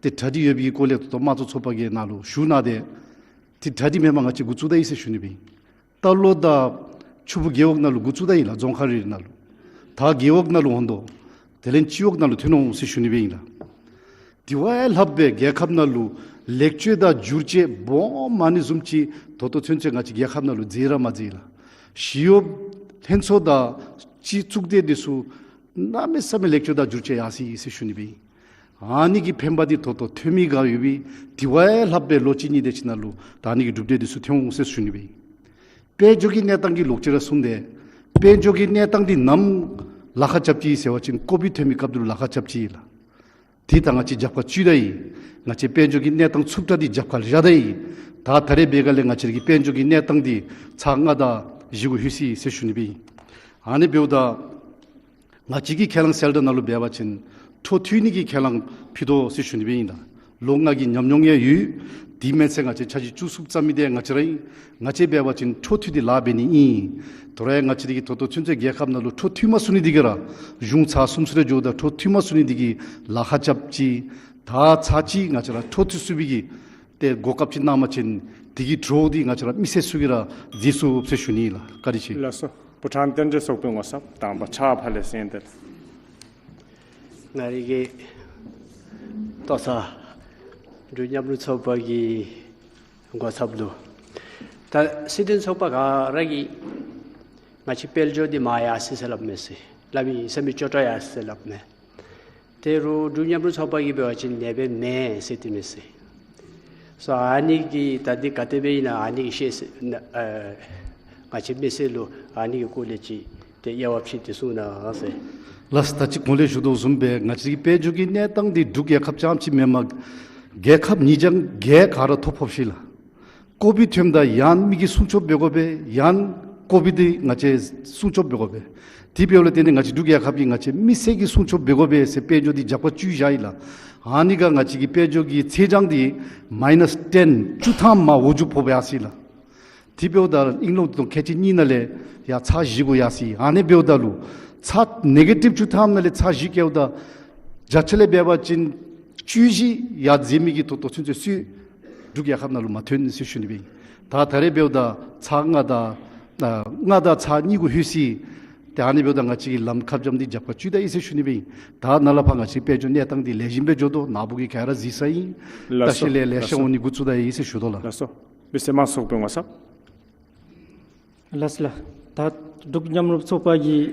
ཏེ་གྲ་སྒྲིག་ཡོད་པའི་སྐོར་ལས་ད་ལྟོ་དམངས་གཙོ་ཚོགས་པ་གི་ནང་ལུ་ཞུ་གནང་སྟེ་ཏེ་གྲ་སྒྲིག་མེནམ་ང་བཅས་འགོ་བཙུགས་ད་ཡི་ཟེར་ཞུ་ནི་སྦེ་ཨིན། རྟ་ལོག་དང་ཆུ་བུ་རྒེད་འོག་ནང་ལུ་འགོ་བཙུགས་ད་ཡི་ལགས། རྫོང་ཁག་རེ་རེ་ནང་ལུ། ད་རྒེད་འོག་ནང་ལུ་འོང་དོ། དེ་ལས་སྤྱི་འོག་ནང་ལུ་ཐོན་འོང་ཟེར་ཞུ་ནི་སྦེ་ཨིན་ལགས། དེ་བ་ཡང་ལྷགཔ་སྦེ་རྒྱལ་ཁབ་ནང་ལུ་ལེགས་བཅོས་དང་བསྒྱུར་བཅོས་སྦོམ་མ་ནི་བཟུམ་ཅིག་ད་ལྟོ་ཚུན་ཚོད་ང་བཅས་རྒྱལ་ཁབ་ནང་ལུ་མཛད་ར་མ་མཛད་ལགས། ཞི་གཡོགཔ་ལྷན་ཚོགས་དང་སྤྱི་གཙུག་སྡེ་འདི་ཚུ་གནམ་མེད་ས་མེད་ལེགས་བཅོས་དང་བསྒྱུར་བཅོས་ཡར་སོ་ཡི་ཟེར་ཞུ་ནི་སྦེ་ཨིན། ཨ་ནི་གི་ཕན་པ་འདི་ད་ལྟོ་ཐོན་མི་ག་ཡོད་པའི་དེ་བ་ཡང་ལྷགཔ་སྦེ་ལོ་གཅིག་གཉིས་དེ་ཅིག་ནང་ལུ་ད་ཨ་ནི་གི་གྲུབ་འབྲས་འདི་ཚུ་ཐོན་འོང་ཟེར་ཞུ་ནི་སྦེ་ཨིན། དཔལ་འབྱོར་གྱི་གནས་སྟངས་ཀྱི་ལོག་སྟེ་ར་གསུངས་ཏེ་དཔལ་འབྱོར་གྱི་གནས་སྟངས་འདི་ནམ་ལཱ་ཁག་རྐྱབ་ཅི་ཟེར་བ་ཅིན་ཀོ་བིཌ་ཐོན་མི་སྐབས་འདི་ལུ་ལཱ་ཁག་རྐྱབ་ཅི་ལགས། དེ་ད་ང་བཅས་རྒྱབ་ཁར་བཙུགས་ད་ཡི། ང་བཅས་དཔལ་འབྱོར་གྱི་གནས་སྟངས་ཚུབ་དྲགས་འདི་རྒྱབ་ཁར་བཞག་ད་ཡི། ད་ད་རེས་འབད་ག་ལས་ང་བཅས་ཀྱི་དཔལ་འབྱོར་གྱི་གནས་སྟངས་འདི་ཚར་ལྔ་དང་བཞི་གུ་ལྷོད་ཅི་ཟེར་ཞུ་ནི་སྦེ་ཨིན། ཨ་ནི་འབདཝ་ད་ང་བཅས་ཀྱི་ཁས་བླངས་གསལ་བསྒྲགས་ནང་ལུ་འབད་བ་ཅིན་འཕྲོ་མཐུད་ནི་གི་ཁས་བླངས་ཕུལ་དོ་ཟེར་ཞུ་ནི་སྦེ་ཨིན་ལགས། ལོ་ལྔ་གི་ཉམས་མྱོང་ཡང་ཡོད། དེ་མེན་ཚེ་ང་བཅས་འཆར་གཞི་བཅུ་གསུམ་བརྩམ་མི་འདི་ང་བཅས་ར་ཨིན། ང་བཅས་འབད་བ་ཅིན་འཕྲོ་མཐུད་དེ་ལཱ་འབད་ནི་ཨིན། དོ་རུང་ང་བཅས་ར་གི་ད་ལྟོ་ཚུན་ཚོད་རྒྱལ་ཁབ་ནང་ལུ་འཕྲོ་མཐུད་མ་ཚུགས་ནི་འདི་གིས་ར་གཞུང་ཚར་གསུམ་ཚུན་རེ་འགྱོཝ་ད་འཕྲོ་མཐུད་མ་ཚུགས་ནི་འདི་གིས་ལཱ་ཁག་རྐྱབ་ཅི། ད་ཚར་གཅིག་ང་བཅས་ར་འཕྲོ་མཐུད་ཚུགས་པའི་གི་ཏེ་གོ་སྐབས་ཅིག་གནང་པ་ཅིན་དེ་གི་གྲོགས་འདི་ང་བཅས་ར་མི་སེར་ཚུ་གིས་ར་མཛད་ཚུགས་ཟེར་ཞུ་ནི་ལགས། བཀའ་དྲིན་ཆེ། ལགས་སོ། ཕོ་བྲང་རྟེན་འབྲེལ་ཚོགས་པའི་ངོ་ཚབ་དང་པ་ཕྱག་ཕར་ལས་གསན་ཏེ། ང་རའི་གི་ལྟོ་ཚང་འབྲུག་མཉམ་རུབ་ཚོགས་པ་གི་ངོ་ཚབ་ལུ་ད་སྲིད་དོན་ཚོགས་པ་ག་ར་གིས་ང་བཅས་དཔལ་འབྱོར་འདི་མར་ཡར་སོ་ཡི་ཟེར་སླབ་མས་ཟེར་སླབ་ཨིན། ས་མིག་ཅོག་འཐདཔ་ཡར་སོ་ཡི་ཟེར་སླབ་མས། ད་རུང་འབྲུག་མཉམ་རུབ་ཚོགས་པ་གིས་འབད་བ་ཅིན་ནེ་སྦེ་མེན་ཟེར་སྟོན་མས་ཟེར། སོ་ཨ་ནི་གི་ད་འདི་ག་དེ་སྦེ་ཨིན་ན་ཨ་ནི་གི་ཤེས་ཟེར་ན་ཨ་ང་བཅས་མི་སེར་ལུ་ཨ་ནི་གི་སྐོར་ལས་ཅིག་ཏེ་དབྱེ་བ་ཕྱེ་སྟེ་གསུང་གནང་ཟེར། ལགས་སོ། ད་ཅི་གོང་ལས་ཞུ་དོ་བཟུམ་སྦེ་ང་བཅས་ཀྱི་དཔལ་འབྱོར་གྱི་གནས་སྟངས་འདི་འབྲུག་རྒྱལ་ཁབ་རྐྱངམ་ཅིག་མེན་པར་རྒྱལ་ཁབ་ཉིས་བརྒྱ་ག་ར་ཐོ་ཕོག་ཅི་ལགས། ཀོ་བིཌ་ཐོནམ་ད་ཡང་མི་གི་སྲུང་སྐྱོབ་འབད་དགོ་པས། ཡང་ཀོ་བིཌ་འདི་ང་བཅས་སྲུང་སྐྱོབ་འབད་དགོ་པས། དེ་འབདཝ་ལས་བརྟེན་ཏེ་ང་བཅས་འབྲུག་རྒྱལ་ཁབ་ཀྱིས་ང་བཅས་མི་སེར་གྱི་སྲུང་སྐྱོབ་འབད་དགོ་པས་ཟེར་དཔལ་འབྱོར་འདི་རྒྱབ་ཁར་བཙུགས་བཞག་ཡི་ལགས། ཨ་ནི་ག་ང་བཅས་ཀྱི་དཔལ་འབྱོར་གྱི་ཚད་གྲངས་འདི་མའི་ནས་ཊེན་བཅུ་ཐམ་མར་འོག་འགྱོ་ཕོགཔ་ཡར་སོ་ཡི་ལགས། དེ་འབདཝ་ད་ཨིང་ལོ་དང་ཁལ་གཅིག་གཉིས་ནང་ལས་ཡར་ཚག་བཞི་གུ་ཡར་སོ་ཡི། ཨ་ནི་འབདཝ་ད་ལུ་ཚག་ནེ་གེ་ཊིབ་བཅུ་ཐམ་ནང་ལས་ཚག་བཞི་བཀལཝ་ད་བརྒྱ་ཆ་ལས་འབད་བ་ཅིན་བཅུ་བཞི་ཡར་འཛེགས་མི་གི་ད་ལྟོ་ཚུན་ཚོད་སུ་འབྲུག་རྒྱལ་ཁབ་ནང་ལུ་མ་ཐོན་ཟེར་ཞུ་ནི་སྦེ་ཨིན། ད་ད་རེས་འབདཝ་ད་ཚག་ལྔ་དང་ཨ་ལྔ་དང་ཚག་གཉིས་གུ་ལྷོད་སོ་ཡི། ཏེ་ཨ་ནི་འབདཝ་ད་ང་བཅས་ཀྱི་ལམ་ཁ་འཇམ་འདི་རྒྱབ་ཁར་བཙུགས་ད་ཡི་ཟེར་ཞུ་ནི་སྦེ་ཨིན། ད་ནཱ་ལས་ཕར་ང་བཅས་དཔལ་འབྱོར་གནས་སྟངས་འདི་ལེགས་ཤོམ་སྦེ་འགྱོ་དོ། ནཱ་བུ་གིས་ག་ར་གཟིགས་ས་ཨིན། ལགས་སོ། ད་ཤུལ་ལས་ལེ་ཤ་ལགས་སོ། འོང་ནི་འགོ་བཙུགས་ད་ཡི་ཟེར་ཞུ་དོ་ལགས། ལགས་སོ། མི་སེར་དམངས་གཙོ་ཚོགས་པའི་ངོ་ཚབ། ལགས་སོ་ལགས། ད་འབྲུག་མཉམ་རུབ་ཚོགས་པ་གིས་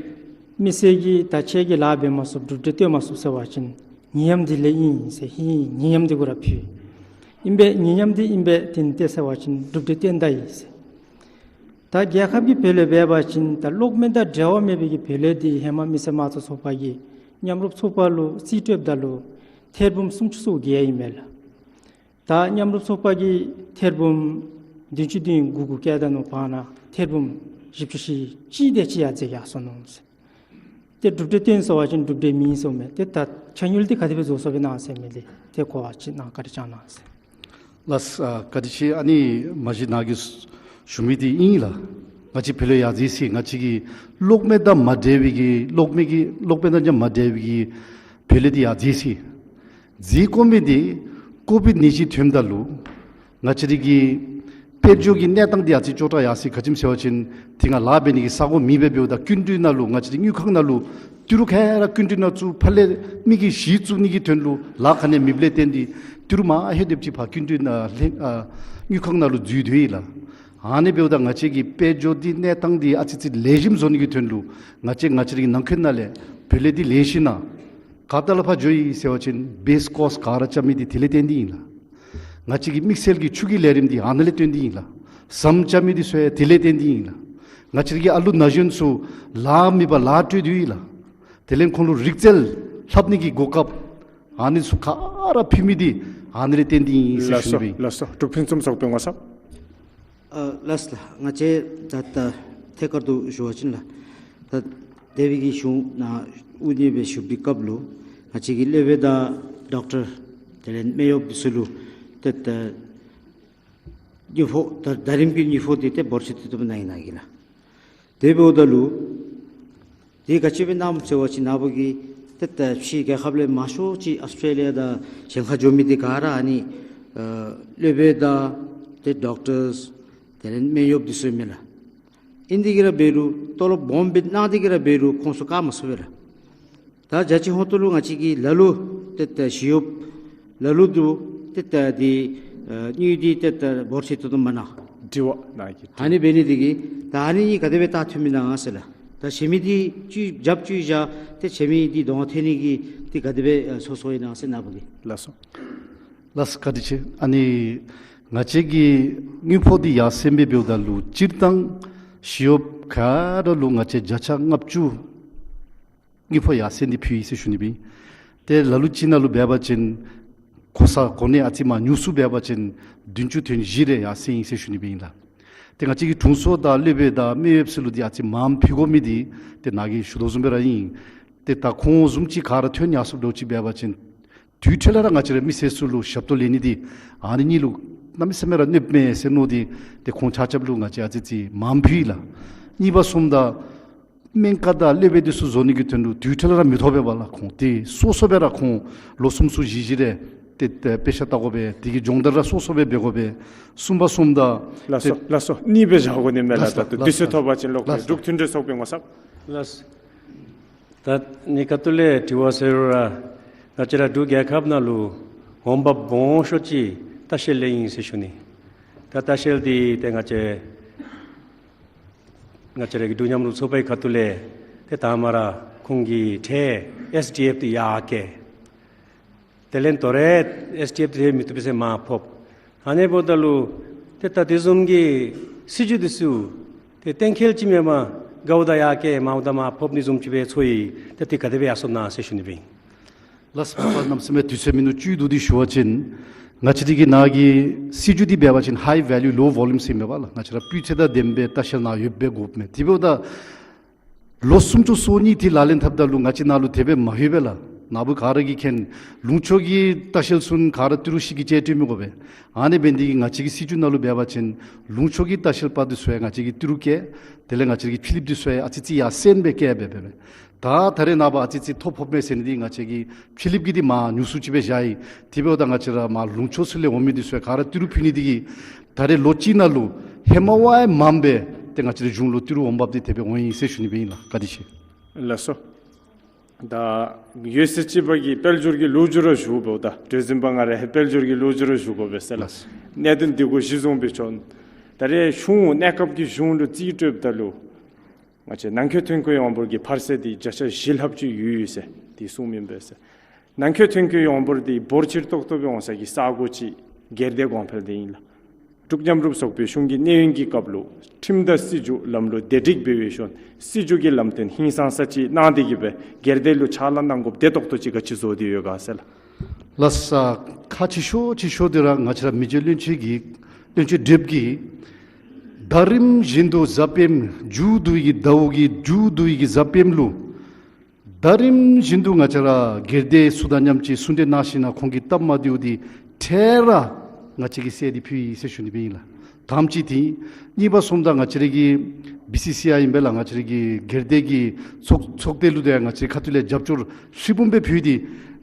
མི་སེར་གྱིས་ད་ཁྱེད་ཀྱིས་ལཱ་འབད་མ་ཚུགས་གྲུབ་འབྲས་སྟོན་མ་ཚུགས་ཟེར་བ་ཅིན་ཉིནམ་འདི་ལས་ཨིན་ཟེར། ཧིང་ཉིནམ་འདི་གུ་ར་ཕུལ། ཨིན་པས་ཉིནམ་འདི་ཨིན་པས་ཏེ་ཏེ་ཟེར་བ་ཅིན་གྲུབ་འབྲས་སྟོན་ད་ཡི་ཟེར། ད་རྒྱལ་ཁབ་ཀྱི་བོད་ལུ་འབད་བ་ཅིན་ད་གློག་མེ་དང་འབྲེལ་བ་མེད་པའི་གི་བོད་ལུ་འདི་ཧེ་མ་མི་སེར་དམངས་གཙོ་ཚོགས་པ་གིས་མཉམ་རུབ་ཚོགས་པ་ལུ་རྩིས་སྤྲོདཔ་ད་ལུ་ཐེར་འབུམ་སུམ་ཅུ་སོ་བརྒྱད་ཨིན་མས་ལགས། ད་མཉམ་རུབ་ཚོགས་པ་གིས་ཐེར་འབུམ་བདུན་ཅུ་དོན་དགུ་གུ་བཀལ་ད་ནུག། བར་ན་ཐེར་འབུམ་བཞི་བཅུ་ཞེ་གཅིག་དེ་ཅིག་ཡར་འཛེགས་ཡར་སོ་ནུག་ཟེར། ཏེ་གྲུབ་འབྲས་བཏོན་ཟེར་བ་ཅིན་གྲུབ་འབྲས་མེད་ཟེརཝ་མས། ཏེ་ད་ཆ་མཉམ་འདི་ག་དེ་སྦེ་བཟོ་སོང་པས་ན་ཟེར་མི་འདི་ཏེ་གོ་བ་ཅིག་གནང་བཀའ་དྲིན་བསྐྱང་གནང་ཟེར། ལགས་སོ། ཨ་བཀའ་དྲིན་ཆེ། ཨ་ནི་མ་གཞི་ནཱ་གིས་ཞུ་མི་འདི་ཨིན་ལགས། ང་བཅས་བེ་ལེ་ཡར་འཛེགས་ཅི། ང་བཅས་ཀྱི་གློག་མེ་དང་མ་འབྲེལ་བའི་གི་གློག་མེ་གི་གློག་མེ་དང་ཡང་མ་འབྲེལ་བའི་གི་བེ་ལེ་འདི་ཡར་འཛེགས་ཅི། འཛེགས་དགོ་མི་འདི་ཀོ་བིཌ་ནད་གཞི་ཐོནམ་ད་ལུ་ང་བཅས་རའི་གི་དཔལ་འབྱོར་གྱི་གནས་སྟངས་འདི་ཨ་ཙི་སྐྱོ་དྲགས་ཡར་སོ་ཡི། ག་ཅི་སྨོ་ཟེར་བ་ཅིན་དེ་སྒང་ལཱ་འབད་ནི་གི་ས་གོ་མེདཔ་སྦེ་འབདཝ་ད་སྐྱིན་འགྲུལ་ནང་ལུ་ང་བཅས་རའི་དངུལ་ཁང་ནང་ལུ་ཏི་རུ་ག་ར་སྐྱིན་འགྲུལ་ནང་བཙུགས། ཕར་ལས་མི་གིས་གཞི་བཙུགས་ནི་གི་དོན་ལུ་ལཱ་ག་ནི་མེདཔ་ལས་བརྟེན་ཏེ་ཏི་རུ་མ་ཧེ་དེབ་ཅིག་ཕར་སྐྱིན་འགྲུལ་ནང་ལྷན་ཨ་དངུལ་ཁང་ནང་ལུ་འཛུལ་སྡོད་ཡི་ལགས། ཨ་ནི་འབདཝ་ད་ང་བཅས་ཀྱི་དཔལ་འབྱོར་འདི་གནས་སྟངས་འདི་ཨ་ཙི་ཙི་ལེགས་ཤོམ་བཟོ་ནི་གི་དོན་ལུ་ང་བཅས་ང་བཅས་རའི་ནང་འཁོད་ནང་ལས་བེ་ལེ་འདི་ལེན་ཞིན་ན་ག་ཏེ་ལས་ཕར་འགྱོ་ཡི་ཟེར་བ་ཅིན་བེསི་ཀོསཊ་ག་ར་རྐྱབ་མི་འདི་དེ་ལས་བརྟེན་ཏེ་ཨིན་ལགས། ང་བཅས་ཀྱི་དམིགས་བསལ་གྱི་ཆུ་གི་ལས་རིམ་འདི་ཨ་ནཱ་ལས་བརྟེན་ཏེ་ཨིན་ལགས། ཟམ་རྐྱབ་མི་འདི་ཚུ་ཡང་དེ་ལས་བརྟེན་ཏེ་ཨིན་ལགས། ང་བཅས་ཀྱི་ཨ་ལུ་ན་གཞོན་ཚུ་ལཱ་མེད་པར་ལཱ་སྤྲོད་དེ་ཡོད་ལགས། དེ་ལས་ཁོང་ལུ་རིག་རྩལ་ལྷབ་ནི་གི་གོ་སྐབས་ཨ་ནི་ཚུ་ག་ར་ཕུལ་མི་འདི་ཨ་ནི་ལས་བརྟེན་ཏེ་ཨིན་ཟེར་ཞུ་ནི་སྦེ་ཨིན། ལགས་སོ། ལགས་སོ། འབྲུག་ཕུན་སུམ་ཚོགས་པའི་ངོ་ཚབ། ཨ་ལགས་ལགས། ང་བཅས་ད་ད་ཐད་ཀར་དུ་ཞུ་བ་ཅིན་ལགས། ད་དེ་སྦེ་གི་གཞུང་ནང་དབུ་བརྙེས་སྦེ་བཞུགས་པའི་སྐབས་ལུ་ང་བཅས་ཀྱི་སློབ་དཔོན་དང་ཌོག་ཊར་དེ་ལས་སྨན་གཡོགཔ་འདི་ཚུ་ལུ་ཏེ་ད་དངུལ་ཕོགས་ད་ཟླ་རིམ་གྱི་དངུལ་ཕོགས་འདི་ཏེ་འབོར་ཆེ་ཏོག་ཏོ་སྦེ་གནང་ཡི་གནང་གི་ལགས། དེ་འབདཝ་ད་ལུ་དེ་ག་ཅི་སྦེ་གནངམ་ཟེར་བ་ཅིན་ནཱ་བུ་གིས་ཏེ་ད་ཕྱི་རྒྱལ་ཁབ་ལས་མང་ཤོས་ཅིག་ཨཱོས་ཊྲེ་ལི་ཡ་དང་གཞན་ཁར་འགྱོ་མི་འདི་ག་ར་ཨ་ནི་ཨ་སློབ་དཔོན་དང་ཏེ་ཌོག་ཊརསི་དེ་ལས་སྨན་གཡོགཔ་འདི་ཚུ་ཨིན་མས་ལགས། ཨིན་ཏེ་གི་ར་འབད་རུང་ཏོ་ལོབ་སྦོམ་སྦེ་གནང་སྟེ་གི་ར་འབད་རུང་ཁོང་ཚུ་བཀག་མ་ཚུགས་པས་ལགས། ད་རྒྱ་ཆེ་ཧོང་ཏོ་ལུ་ང་བཅས་ཀྱི་ལ་ལུ་ཏེ་ད་ཞི་གཡོགཔ་ལ་ལུ་འདི་ཏེ་ད་འདི་ཨ་དངུལ་འདི་ཏེ་ད་འབོར་ཆེ་ཏོག་ཏོ་མ་གནང་། དྲི་བ་གནང་གི། ཨ་ནི་འབད་ནི་འདི་གིས་ད་ཨ་ནི་གཉིས་ག་དེ་སྦེ་ད་མཐུནམ་ཨིན་ན་ཟེར་ལགས། ད་བྱིན་མི་འདི་བཅུད་རྒྱབ་བཅུད་བཞག་སྟེ་བྱིན་མི་འདི་གདོང་ཐོན་ནི་གི་འདི་ག་དེ་སྦེ་ཨ་སོ་སོ་ཨིན་ན་ཟེར་ནཱ་བུ་གིས། ལགས་སོ། ལགས་སོ། བཀའ་དྲིན་ཆེ། ཨ་ནི་ང་བཅས་ཀྱི་དངུལ་ཕོགས་འདི་ཡར་སེང་སྦེ་འབདཝ་ད་ལུ་སྤྱིར་བཏང་ཞི་གཡོགཔ་ག་ར་ལུ་ང་བཅས་བརྒྱ་ཆ་ལྔ་བཅུ་དངུལ་ཕོགས་ཡར་སེང་འདི་ཕུལ་ཡི་ཟེར་ཞུ་ནི་སྦེ་ཨིན། ཏེ་ལ་ལུ་ཅིག་ནང་ལུ་འབད་བ་ཅིན་གོ་ས་གོ་གནས་ཨ་ཙི་མར་ཉུང་སུ་འབད་བ་ཅིན་བདུན་ཅུ་དོན་བཞི་རེ་ཡར་སེང་ཡི་ཟེར་ཞུ་ནི་སྦེ་ཨིན་ལགས། ཏེ་ང་བཅས་ཀྱི་དྲུང་འཚོ་དང་སློབ་དཔོན་དང་སྨན་གཡོགཔ་ཚུ་ལུ་འདི་ཨ་ཙི་མངམ་ཕུལ་དགོ་མི་འདི་ཏེ་ནཱ་གིས་ཞུ་དོ་བཟུམ་སྦེ་ར་ཨིན། ཏེ་ད་ཁོང་བཟུམ་ཅིག་ག་ར་ཐོན་ཡར་སོངམ་འདྲཝ་ཅིག་འབད་བ་ཅིན་དུས་ཐོག་ལས་ར་ང་བཅས་ར་མི་སེར་ཚུ་ལུ་ཞབས་ཏོག་ལེན་ནི་འདི་ཨ་ནི་གཉིས་ལུ་གནམ་མེད་ས་མེད་ར་གནོདཔ་མས་ཟེར་མནོ་སྟེ་ཏེ་ཁོང་ཆ་ཁྱབ་ལུ་ང་བཅས་ཨ་ཙི་ཅིག་མངམ་ཕུལ་ཡི་ལགས། གཉིས་པ་སོངམ་ད་སྨན་ཁང་དང་སློབ་དཔོན་འདི་ཚུ་བཟོ་ནི་གི་དོན་ལུ་དུས་ཐོག་ལས་ར་མི་ཐོབ་པས་པ་ལགས། ཁོང་འདི་སོ་སོ་སྦེ་ར་ཁོང་ལོ་གསུམ་གསུམ་བཞི་བཞི་རེ་ཏེ་ཏེ་དཔེ་ཆ་ལྟ་དགོ་པས། དེ་གི་སྦྱོང་བརྡར་ར་སོ་སོ་སྦེ་འབད་དགོ་པས། གསུམ་པ་སོངམ་ད་ལགས་སོ། ཏེ་ལགས་སོ། གཉིས་སྦེ་བཞག་དགོ་ནི་མས་ལགས། ལགས་སོ། ད་ལགས་དུས་ཚོད་ཐོབ་པ་ཅིན་ལོག་ལགས་སོ། འབྲུག་མཐུན་སྒྲིལ་ཚོགས་པའི་ངོ་ཚབ། ལགས་སོ། ད་ནི་ཁ་ཐུག་ལས་དྲི་བ་ཟེར་རུང་ར་ང་བཅས་ར་འབྲུག་རྒྱལ་ཁབ་ནང་ལུ་འོང་འབབ་སྦོམ་ཤོས་ཅིག་ལྟ་བཤལ་ལས་ཨིན་ཟེར་ཞུ་ནི། ད་ལྟ་བཤལ་འདི་ཏེ་ང་བཅས་ང་བཅས་ར་གི་འབྲུག་མཉམ་རུབ་ཚོགས་པའི་ཁ་ཐུག་ལས་ཏེ་ད་མ་ར་ཁོང་གི་ཁྲལ་ཨེསི་ཌི་ཨེཕ་འདི་ཡར་བཀལ། དེ་ལས་དོ་རུང་ཨེསི་ཌི་ཨེཕ་འདི་མི་བཏུབ་པས་ཟེར་མར་ཕབ། ཨ་ནི་འབདཝ་ད་ལུ་ཏེ་ད་དེ་བཟུམ་གྱི་སྲིད་བྱུས་འདི་ཚུ་ཏེ་གཏན་འཁེལ་ཅིག་མེན་པར་དགའཝ་ད་ཡར་བཀལ་མང་ཝ་ད་མར་ཕབ་ནི་བཟུམ་ཅིག་སྦེ་ཚོར་ཡི། ཏེ་དེ་ག་དེ་སྦེ་ཡར་སོང་ནུག་ཟེར་ཞུ་ནི་སྦེ་ཨིན། ལགས་སོ། མ་པ་གནམ་མེད་ས་མེད་དུས་ཚོད་མིན་ནུག། བཅུད་བསྡུ་སྟེ་ཞུ་བ་ཅིན་ང་བཅས་ར་གི་ནཱ་གི་སྲིད་བྱུས་འདི་འབད་བ་ཅིན་high value low volume ཟེར་མས་པ་ལགས། ང་བཅས་ར་སྤུས་ཚད་དང་ལྡནམ་སྦེ་ལྟ་བཤལ་ནང་ཡོདཔ་སྦེ་དགོཔ་མས། དེ་འབདཝ་ད་ལོ་སུམ་ཅུ་སོ་གཉིས་འདི་ལག་ལེན་འཐབ་ད་ལུ་ང་བཅས་ནཱ་ལུ་དེ་སྦེ་མ་ལྷོད་པས་ལགས། ནཱ་བུ་ག་ར་གིས་མཁྱེན། ལུང་ཕྱོགས་ཀྱི་ལྟ་བཤལ་ཚུ་ག་ར་ཏི་རུ་བཞི་གི་ཅལ་སྤྲོད་མི་དགོ་པས། ཨ་ནི་འབད་ནི་འདི་གིས་ང་བཅས་ཀྱི་སྲིད་བྱུས་ནང་ལུ་འབད་བ་ཅིན་ལུང་ཕྱོགས་ཀྱི་ལྟ་བཤལ་པ་འདི་ཚུ་ཡང་ང་བཅས་ཀྱིས་ཏི་རུ་བཀལ། དེ་ལས་ང་བཅས་ཀྱི་ཕྱི་གླིངཔ་འདི་ཚུ་ཡང་ཨ་ཙི་ཙི་ཡར་སེང་སྦེ་བཀལ་སྦེ་འབད་མས། ད་ད་རེས་ནངས་པ་ཨ་ཙི་ཙི་ཐོ་ཕོགཔ་མས་ཟེར་ནི་འདི་ང་བཅས་ཀྱི་ཕྱི་གླིངཔ་གི་འདི་མར་ཉུང་སུ་ཅིག་སྦེ་བཞག་ཡི། དེ་འབདཝ་ད་ང་བཅས་ར་མར་ལུང་ཕྱོགས་ཚུ་ལས་འོང་མི་འདི་ཚུ་ག་ར་ཏི་རུ་ཕུལ་ནི་འདི་གིས་ད་རེས་ལོ་གཅིག་ནང་ལུ་ཧེ་མ་བ་ཡང་མངམ་སྦེ་ཏེ་ང་བཅས་རའི་གཞུང་ལུ་ཏི་རུ་འོང་འབབ་འདི་དེ་སྦེ་འོང་ཡི་ཟེར་ཞུ་ནི་སྦེ་ཨིན་ལགས། བཀའ་དྲིན་ཆེ། ལགས་སོ། ད་ཡོད་ཚད་ཅིག་པ་གིས་དཔལ་འབྱོར་གྱི་ལོ་རྒྱུས་ར་ཞུ་དགོཔ་ད་གྲོས་འཛིན་པ་ང་ར་ཧེ་དཔལ་འབྱོར་གྱི་ལོ་རྒྱུས་ར་ཞུ་དགོ་པས་ཟེར་ལགས། ལགས་སོ། གནད་དོན་འདི་གུ་གཞི་བཟུང་སྦེ་ཆོ། ད་རེས་གཞུང་གནས་སྐབས་ཀྱི་གཞུང་ལུ་རྩིས་སྤྲོདཔ་ད་ལུ་ང་བཅས་ནང་འཁོད་ཐོན་ཁུངས་ཡོངས་འབོར་གྱི་འཕར་ཚད་འདི་བརྒྱ་ཆ་བཞི་ལྷགཔ་ཅིག་ཡོད་ཡོད་ཟེར་འདི་གསུངམ་ཨིན་པས་ཟེར། ནང་འཁོད་ཐོན་ཁུངས་ཡོངས་འབོར་འདི་འབོར་ཆེ་ཏོག་ཏོ་སྦེ་འོང་ས་གི་ས་གོ་ཅིག་སྒེར་སྡེ་གོང་འཕེལ་འདི་ཨིན་ལགས། འབྲུག་མཉམ་རུབ་ཚོགས་པའི་གཞུང་གི་གནས་ཡུན་གྱི་སྐབས་ལུ་ཁྲིམས་དང་སྲིད་བྱུས་ལམ་ལུགས་བདེ་སྒྲིག་འབད་བའི་ཤུལ་སྲིད་བྱུས་ཀྱི་ལམ་སྟོན་ཧིང་སངས་ས་ཅིག་གནང་སྟེ་གི་སྦེ་སྒེར་སྡེ་ལུ་ཕྱག་ལཱ་གནང་དགོཔ་བདེ་ཏོག་ཏོ་ཅིག་ག་ཅི་བཟོ་སྟེ་ཡོད་ག་ཟེར་ལགས། ལགས་སོ། ཁག་ཆེ་ཤོས་ཆེ་ཤོས་འདི་ར་ང་བཅས་ར་མི་རྗེ་བློན་ཆེན་གྱི་བློན་ཆེན་བགྲེསཔ་གིས་ཟླ་རིམ་བཞིན་དུ་གཟའ་སྤེནམ་མཇུག་བསྡུ་ཡི་གི་ཟླཝ་གི་མཇུག་བསྡུ་ཡི་གི་གཟའ་སྤེནམ་ལུ་ཟླ་རིམ་བཞིན་དུ་ང་བཅས་ར་སྒེར་སྡེ་ཚུ་དང་མཉམ་གཅིག་གསུང་གྲོས་གནང་ཞིནམ་ལས་ཁོང་གིས་སྟབས་མ་བདེཝ་འདི་འཕྲལ་ར་ང་བཅས་ཀྱིས་སེལ་ཏེ་ཕུལ་ཡི་ཟེར་ཞུ་ནི་སྦེ་ཨིན་ལགས། དང་པ་ཅིག་འདི་གཉིས་པ་སོངམ་ད་ང་བཅས་ར་གི་བི་སི་སི་ཨའི་ཨིན་པས་ལགས། ང་བཅས་ར་གི་སྒེར་སྡེ་གི་ཚོགས་ཚོགས་སྡེ་ལུ་ཏེ་ང་བཅས་ཁ་ཐུག་ལས་རྒྱབ་སྐྱོར་ཧྲིལ་བུམ་སྦེ་ཕུལ་ཏེ་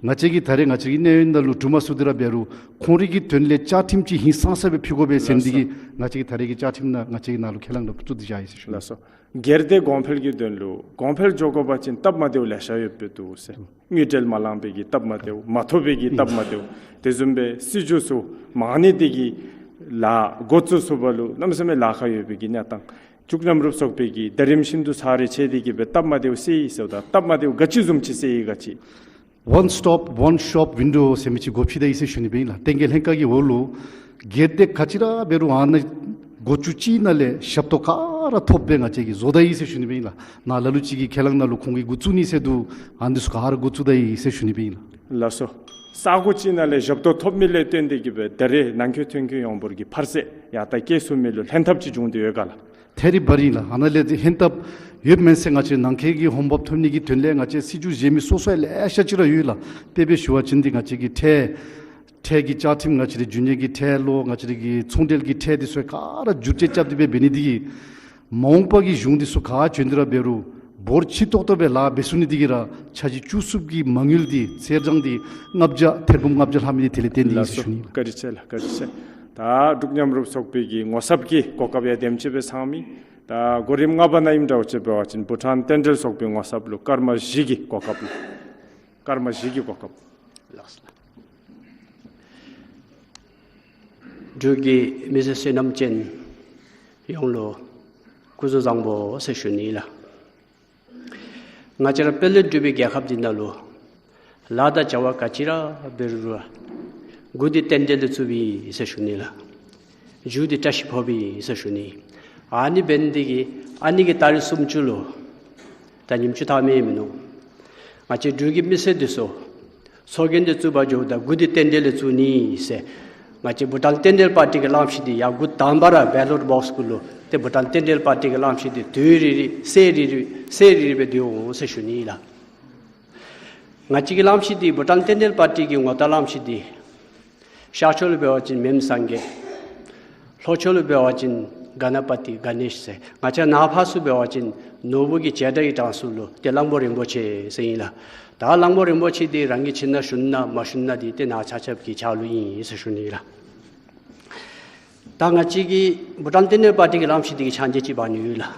ང་བཅས་ཀྱིས་ད་རེས་ང་བཅས་ཀྱི་གནས་ཡུན་ནང་ལུ་གྲུབ་མ་ཚུགས་ཏེ་ར་འབད་རུང་ཁོང་རའི་གི་དོན་ལས་བཅའ་ཁྲིམས་ཅིག་ཧིང་སངས་ས་སྦེ་ཕུལ་དགོ་པས་ཟེར་མི་འདི་གིས་ལགས་སོ། ང་བཅས་ཀྱིས་ད་རེས་ཀྱི་བཅའ་ཁྲིམས་ནང་ང་བཅས་ཀྱིས་ནང་ལུ་ཁས་བླངས་ད་བཙུགས་ཏེ་བཞག་ཡི་ཟེར་ཞུ་ནི། ལགས་སོ། སྒེར་སྡེ་གོང་འཕེལ་གྱི་དོན་ལུ་གོང་འཕེལ་འགྱོ་དགོ་པ་ཅིན་སྟབས་མ་བདེཝ་ལེ་ཤ་ཡོདཔ་སྦེ་འདུག་ཟེར། དངུལ་འབྲེལ་མ་བླངས་པའི་གི་སྟབས་མ་བདེཝ་མ་ཐོབ་པའི་གི་སྟབས་མ་བདེཝ་དེ་བཟུམ་སྦེ་སྲིད་བྱུས་ཚུ་མང་ནི་དེ་གིས་ལཱ་འགོ་བཙུགས་ཚུགས་པ་ལུ་གནམ་མེད་ས་མེད་ལཱ་ཁག་ཡོད་པའི་གི་གནས་སྟངས། འབྲུག་མཉམ་རུབ་ཚོགས་པའི་གི་ཟླ་རིམ་བཞིན་དུ་ཚར་རེ་ཆད་དེ་གིས་སྦེ་སྟབས་མ་བདེཝ་སེལ་ཡི་ཟེརཝ་ད་སྟབས་མ་བདེཝ་ག་ཅི་བཟུམ་ཅིག་སེལ་ཡི་ག་ཅི། One stop, one shop window ཟེར་མི་ཅིག་འགོ་ཕྱེ་ད་ཡི་ཟེར་ཞུ་ནི་སྦེ་ཨིན་ལགས། བསྟན་རྒྱས་ལྷན་ཁག་གི་འོག་ལུ་སྒེར་སྡེ་ག་ཅི་ར་འབད་རུང་ཨ་ནཱ་སྒོ་ཅུང་ཅིག་ནང་ལས་ཞབས་ཏོག་ག་ར་ཐོབ་སྦེ་ང་བཅས་ཀྱིས་བཟོ་ད་ཡི་ཟེར་ཞུ་ནི་སྦེ་ཨིན་ལགས། ནཱ་ལ་ལུ་ཅིག་གི་ཁས་བླངས་ནང་ལུ་ཁོང་གིས་འགོ་བཙུགས་ནི་ཟེར་འདུག། ཨ་ནི་ཚུ་ག་ར་འགོ་བཙུགས་ད་ཡི་ཟེར་ཞུ་ནི་སྦེ་ཨིན་ལགས། ལགས་སོ། ས་གོ་ཅིག་ནང་ལས་ཞབས་ཏོག་ཐོབ་མི་ལས་བརྟེན་ཏེ་གིས་སྦེ་ད་རེས་ནང་འཁོད་ཐོན་འཁོད་ཡོངས་འབོར་གྱི་འཕར་ཚད་ཡར་ད་སྐྱེད་ཚུགས་མི་ལུ་ལྷན་ཐབས་ཅིག་བྱུང་སྟེ་ཡོད་ག་ལགས། ཐད་རི་བ་རི་ལགས། ཨ་ནཱ་ལས་ཏེ་ལྷན་ཐབས་ཡོདཔ་མེན་ཟེར་ང་བཅས་ནང་འཁོད་ཀྱི་ཧོངས་བབས་ཐོབ་ནི་གི་དོན་ལས་ང་བཅས་སྲིད་བྱུས་བཞེས་མི་སོ་སོ་ཡང་ལེ་ཤ་ཅིག་ར་ཡོད་ལགས། དཔེ་སྦེ་ཞུ་བ་ཅིན་འདི་ང་བཅས་ཀྱི་ཁྲལ་ཁྲལ་གྱི་བཅའ་ཁྲིམས་ང་བཅས་རའི་རྒྱུ་དངོས་ཀྱི་ཁྲལ་ལོ་ང་བཅས་རའི་གི་ཚོང་འབྲེལ་གྱི་ཁྲལ་འདི་ཚུ་ག་ར་བསྒྱུར་བཅོས་རྐྱབ་སྟེ་སྦེ་འབད་ནི་འདི་གིས་མ་འོངས་པ་གི་གཞུང་འདི་ཚུ་ག་བྱོན་ཏེ་ར་འབད་རུང་འབོར་ཆེ་ཏོག་ཏོ་སྦེ་ལཱ་འབད་ཚུགས་ནི་འདི་གིས་ར་འཆར་གཞི་བཅུ་གསུམ་གྱི་མ་དངུལ་འདི་ཚེས་གྲངས་འདི་ལྔ་བརྒྱ་ཐེར་འབུམ་ལྔ་བརྒྱ་ལྷག་མི་འདི་དེ་ལས་བརྟེན་ཏེ་ཨིན་ཟེར་ཞུ་ནི། ལགས་སོ། བཀའ་དྲིན་ཆེ་ལགས། བཀའ་དྲིན་ཆེ། ད་འབྲུག་མཉམ་རུབ་ཚོགས་པའི་གི་ངོ་ཚབ་ཀྱི་གོ་སྐབས་ཡང་དེམ་ཅིག་སྦེ་ཚང་མི། ད་གོ་རིམ་ལྔ་པ་ནང་ཨིནམ་འདྲཝ་ཅིག་འབད་བ་ཅིན་བྷུ་ཊཱན་རྟེན་འབྲེལ་ཚོགས་པའི་ངོ་ཚབ་ལུ་སྐར་མ་བཞི་གི་གོ་སྐབས་ལགས། སྐར་མ་བཞི་གི་གོ་སྐབས། ལགས་སོ། འབྲུག་གི་མི་སེར་བསོད་ནམས་ཅན་ཡོངས་ལུ་སྐུ་གཟུགས་བཟང་པོ་ཟེར་ཞུ་ནི་ལགས། ང་བཅས་ར་དཔལ་ལྡན་འབྲུག་པའི་རྒྱལ་ཁབ་འདི་ནང་ལུ་ལཱ་དང་བྱ་བ་ག་ཅི་ར་འབད་རུང་ར་འགོ་འདི་རྟེན་འབྲེལ་ལས་བཙུགས་པས་ཟེར་ཞུ་ནི་ལགས། མཇུག་འདི་བཀྲ་ཤིས་ཕོག་པས་ཟེར་ཞུ་ནི། ཨ་ནི་འབད་ནི་འདི་གིས་ཨ་ནི་གི་ད་རིས་སུམ་ཅུ་ལུ་ད་ཉིནམ་བཅུ་ཐམ་ཡང་མིན་ནུག། ང་བཅས་འབྲུག་གི་མི་སེར་འདི་ཚུ་ཚོགས་རྒྱན་འདི་བཙུགས་པར་འགྱོཝ་ད་འགོ་འདི་རྟེན་འབྲེལ་ལས་བཙུགས་ནི་ཟེར། ང་བཅས་བྷུ་ཊཱན་རྟེན་འབྲེལ་པར་ཊི་གི་གླངམོ་ཆེ་འདི་ཡར་འགོ་དང་པ་ར་བེ་ལོཊ་བོགསི་གུ་ལུ་ཏེ་བྷུ་ཊཱན་རྟེན་འབྲེལ་པར་ཊི་གི་གླངམོ་ཆེ་འདི་དུས་རེ་རེ་ཚེས་རེ་རེ་ཚེས་རེ་རེ་སྦེ་སྡོད་འོང་ཟེར་ཞུ་ནི་ལགས། ང་བཅས་ཀྱི་གླངམོ་ཆེ་འདི་བྷུ་ཊཱན་རྟེན་འབྲེལ་པར་ཊི་གི་ངོ་རྟགས་གླངམོ་ཆེ་འདི་ཤར་ཕྱོགས་ལུ་འབད་བ་ཅིན་མེམ་སངས་རྒྱས། ལྷོ་ཕྱོགས་ལུ་འབད་བ་ཅིན་ག་ན་པ་ཏི་ག་ནེཤ་ཟེར། ང་བཅས་ནཱ་ཕར་ཚུར་འབད་བ་ཅིན་ནོར་བུ་གི་བྱེ་བྲག་གི་གྲངས་སུ་ལུ་ཏེ་གླང་པོ་རིན་པོ་ཆེ་ཟེར་ཨིན་ལགས། ད་གླང་པོ་རིན་པོ་ཆེ་འདི་རང་གིས་བྱིན་ན་ཞུ་ན་མ་ཞུ་ན་འདི་ཏེ་ནཱ་ཆ་ཁྱབ་ཀྱི་ཕྱག་ལུ་ཨིན་ཟེར་ཞུ་ནི་ལགས། ད་ང་བཅས་ཀྱི་བྷུ་ཊཱན་རྟེན་འབྲེལ་པར་ཊི་གི་གླངམོ་ཆེ་འདི་གིས་ཕྱག་མཇལ་ཅིག་འབག་ནི་ཡོད་ལགས།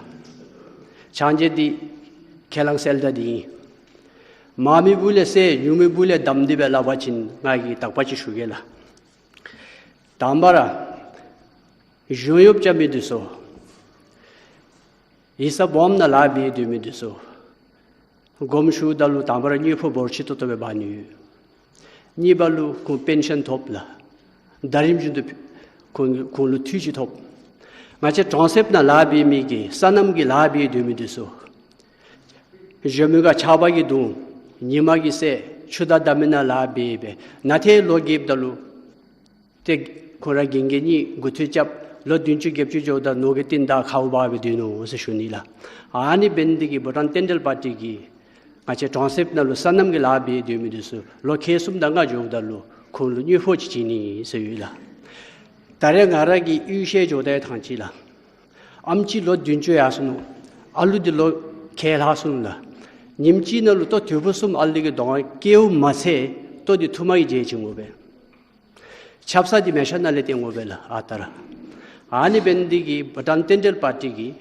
ཕྱག་མཇལ་འདི་ཁས་བླངས་གསལ་བརྡ་འདི་ཨིན། མང་མི་སྦུག་ལས་གསལ་ཉུང་མི་སྦུག་ལས་དམ་འདི་སྦེ་སླབ་པ་ཅིན་ང་གིས་དག་པ་ཅིག་ཞུ་གེ་ལགས། དང་པ་ར་གཞུང་གཡོགཔ་རྐྱབ་མི་འདི་ཚུ་ཡིག་ཚང་སྦོམ་ནང་ལཱ་འབད་སྡོད་མི་འདི་ཚུ་དགོངསམ་ཞུཝ་ད་ལུ་དང་པ་ར་དངུལ་ཕོགས་འབོར་ཆེ་ཏོག་ཏོ་སྦེ་འབག་ནི་ཡོད། གཉིས་པ་ལུ་ཁོང་པེན་ཤཱན་ཐོབ་ལགས། ཟླ་རིམ་བཞིན་དུ་ཁོང་ཁོང་ལུ་འཐུས་ཅིག་ཐོབ། ང་བཅས་གྲོང་གསེབ་ནང་ལཱ་འབད་མི་གི་སོ་ནམ་གྱི་ལཱ་འབད་སྡོད་མི་འདི་ཚུ་གཞོན་མི་ག་ཆརཔ་གིས་གདུང་ཉི་མ་གིས་བསད་ཆུ་དང་འདམ་མི་ནང་ལཱ་འབད་འབད་ནང་ཏེ་ལོ་རྒསཔ་ད་ལུ་ཏེ་ཁོང་ར་རྒན་རྒས་གཉིས་འགོ་ཐོག་རྐྱབ་ལོ་བདུན་ཅུ་བརྒྱད་ཅུ་འགྱོཝ་ད་ནོར་གྱི་རྟིང་བདའ་ཁཝ་འབག་སྦེ་སྡོད་ནུག་ཟེར་ཞུ་ནི་ལགས། ཨ་ནི་འབད་ནི་འདི་གིས་བྷུ་ཊཱན་རྟེན་འབྲེལ་པར་ཊི་གིས་ང་བཅས་གྲོང་གསེབ་ནང་ལུ་སོ་ནམ་གྱི་ལཱ་འབད་སྡོད་མི་འདི་ཚུ་ལོ་ཁལ་གསུམ་དང་ལྔ་འགྱོཝ་ད་ལུ་ཁོང་ལུ་དངུལ་ཕོགས་ཅིག་བྱིན་ནི་ཟེར་ཡོད་ལགས། ད་རེས་ང་ར་གི་གཡུས་ཤར་འགྱོཝ་ད་ཡང་ཐང་ཅིག་ལགས། ཨམ་ཅིག་ལོ་བདུན་ཅུ་ཡར་སོ་ནུག། ཨ་ལུ་འདི་ལོ་ཁལ་ལྷག་སོ་ནུག་ལགས། ཉིནམ་གཅིག་ནང་ལུ་ལྟོ་དོས་ཕུག་གསུམ་ཨ་ལུ་གི་གདོང་ཁར་བཀལཝ་མ་ཚད་ལྟོ་འདི་ཐུར་མ་གིས་བརྗེ་བྱིན་དགོ་པས། ཆབ་གསང་འདི་མལ་ཆ་ནང་ལས་སྟོན་དགོ་པས་ལགས་ཨ་རྟག་ར། ཨ་ནི་འབད་ནི་འདི་གིས་བྷུ་ཊཱན་རྟེན་འབྲེལ་པར་ཊི་གིས་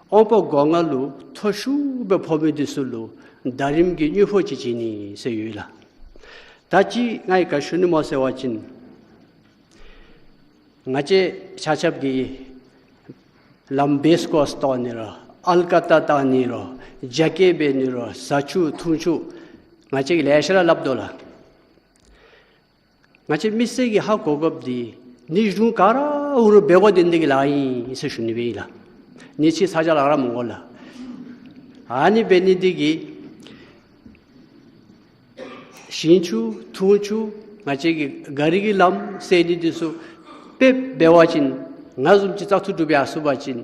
དབང་པོ་སྒོ་ལྔ་ལུ་མཐོ་ཤོས་སྦེ་ཕོག་མི་འདི་ཚུ་ལུ་ཟླ་རིམ་གྱི་དངུལ་ཕོགས་ཅིག་བྱིན་ནི་ཟེར་ཡོད་ལགས། ད་ཅི་ང་གིས་ག་ཞུ་ནི་སྨོ་ཟེར་བ་ཅིན་ང་བཅས་ཆ་ཁྱབ་ཀྱིས་ལམ་བེསི་ཀོསི་བཏོག་ནི་རོ་ཨལ་ཀ་ཏ་བཏོག་ནི་རོ་རྒྱ་སྐྱེད་འབད་ནི་རོ་བཟའ་ཆོས་འཐུང་ཆོས་ང་བཅས་ཀྱིས་ལེ་ཤ་ར་སླབ་དོ་ལགས། ང་བཅས་མི་སེར་གྱིས་ཧ་གོ་དགོཔ་འདི་ནི་གཞུང་ག་ར་འུ་རུ་འབད་དགོ་དེ་འདི་གི་ལཱ་ཨིན་ཟེར་ཞུ་ནི་སྦེ་ཨིན་ལགས། ནི་ཅིག་ཚ་གྱང་ལང་ར་མི་དགོ་ལགས། ཨ་ནི་འབད་ནི་འདི་གིས་ ཞིང་ཆུ་འཐུང་ཆུ་ང་བཅས་ཀྱི་ག་རི་གི་ལམ་ཟེར་ནི་འདི་ཚུ་དཔེ་འབད་བ་ཅིན་ང་བཟུམ་ཅིག་བཙག་འཐུ་གྲུབ་ཡར་སོང་པ་ཅིན་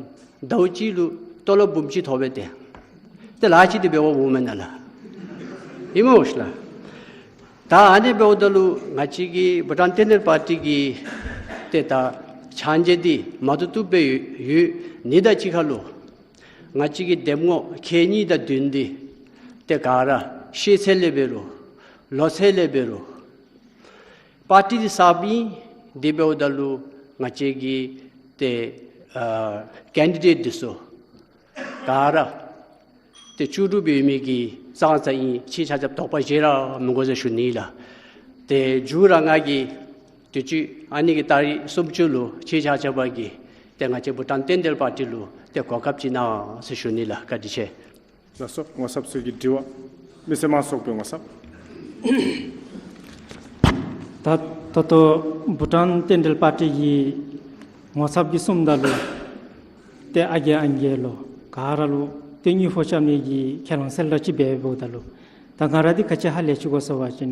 ཟླཝ་གཅིག་ལུ་ཏོ་ལོབ་འབུམ་གཅིག་ཐོབ་པས་ཏེ། ཏེ་ལཱ་ཅིག་འདི་འབདཝ་འོང་མེན་ན་ལགས། ཨིནམ་འོང་ཤིག་ལགས། ད་ཨ་ནི་འབདཝ་ད་ལུ་ང་བཅས་ཀྱི་བྷུ་ཊཱན་བསྟན་འཛིན་པར་ཊི་གི་ཏེ་ད་ཕྱག་མཇལ་འདི་མ་བཏུབ་བཏུབ་སྦེ་ཡོད་ནི་དང་གཅིག་ཁར་ལུ་ང་བཅས་ཀྱི་འདེམས་ངོ་ཁལ་གཉིས་དང་བདུན་འདི་ཏེ་ག་ར་ཤེས་ཚད་ལས་འབད་རུང་ལོ་ཚད་ལས་འབད་རུང་པར་ཊི་འདི་གསརཔ་ཨིན། དེ་འབདཝ་ད་ལུ་ང་བཅས་ཀྱི་ཏེ་ཨ་ཀེན་ཌི་ཌེཊ་འདི་ཚུ་ག་ར་ཏེ་བཅུ་དྲུག་འབད་མི་གི་ཙང་ཙང་ཨིན། ཁྱེད་ཆ་ཁྱབ་དོགས་པ་བཞེས་ར་མི་དགོ་ཟེར་ཞུ་ནི་ལགས། ཏེ་མཇུག་ར་ང་གིས་དུས་ཅི་ཨ་ནི་གི་ཏ་རིག་སུམ་ཅུ་ལུ་ཁྱེད་ཆ་ཁྱབ་ཀྱིས་ཏེ་ང་བཅས་བྷུ་ཊཱན་བསྟན་འཛིན་པར་ཊི་ལུ་ཏེ་གོ་སྐབས་ཅིག་གནང་ཟེར་ཞུ་ནི་ལགས། བཀའ་དྲིན་ཆེ། ལགས་སོ། ངོ་ཚབ་ཚུ་གི་དྲི་བ། མི་སེར་དམངས་གཙོ་ཚོགས་པའི་ངོ་ཚབ། ད་ད་ལྟོ་བྷུ་ཊཱན་བསྟན་འཛིན་པར་ཊི་གི་ངོ་ཚབ་ཀྱིས་གསུངམ་ད་ལུ་ཏེ་ཨ་རྒས་ཨང་རྒས་ལུ་ག་ར་ལུ་ཏེ་དངུལ་ཕོགས་རྐྱབ་ནི་གི་ཁས་བླངས་གསལ་བསྒྲགས་ཅིག་འབད་འབདཝ་ད་ལུ་ད་ང་ར་འདི་ག་ཅི་ཧ་ལས་ཅི་གོ་ཟེར་བ་ཅིན་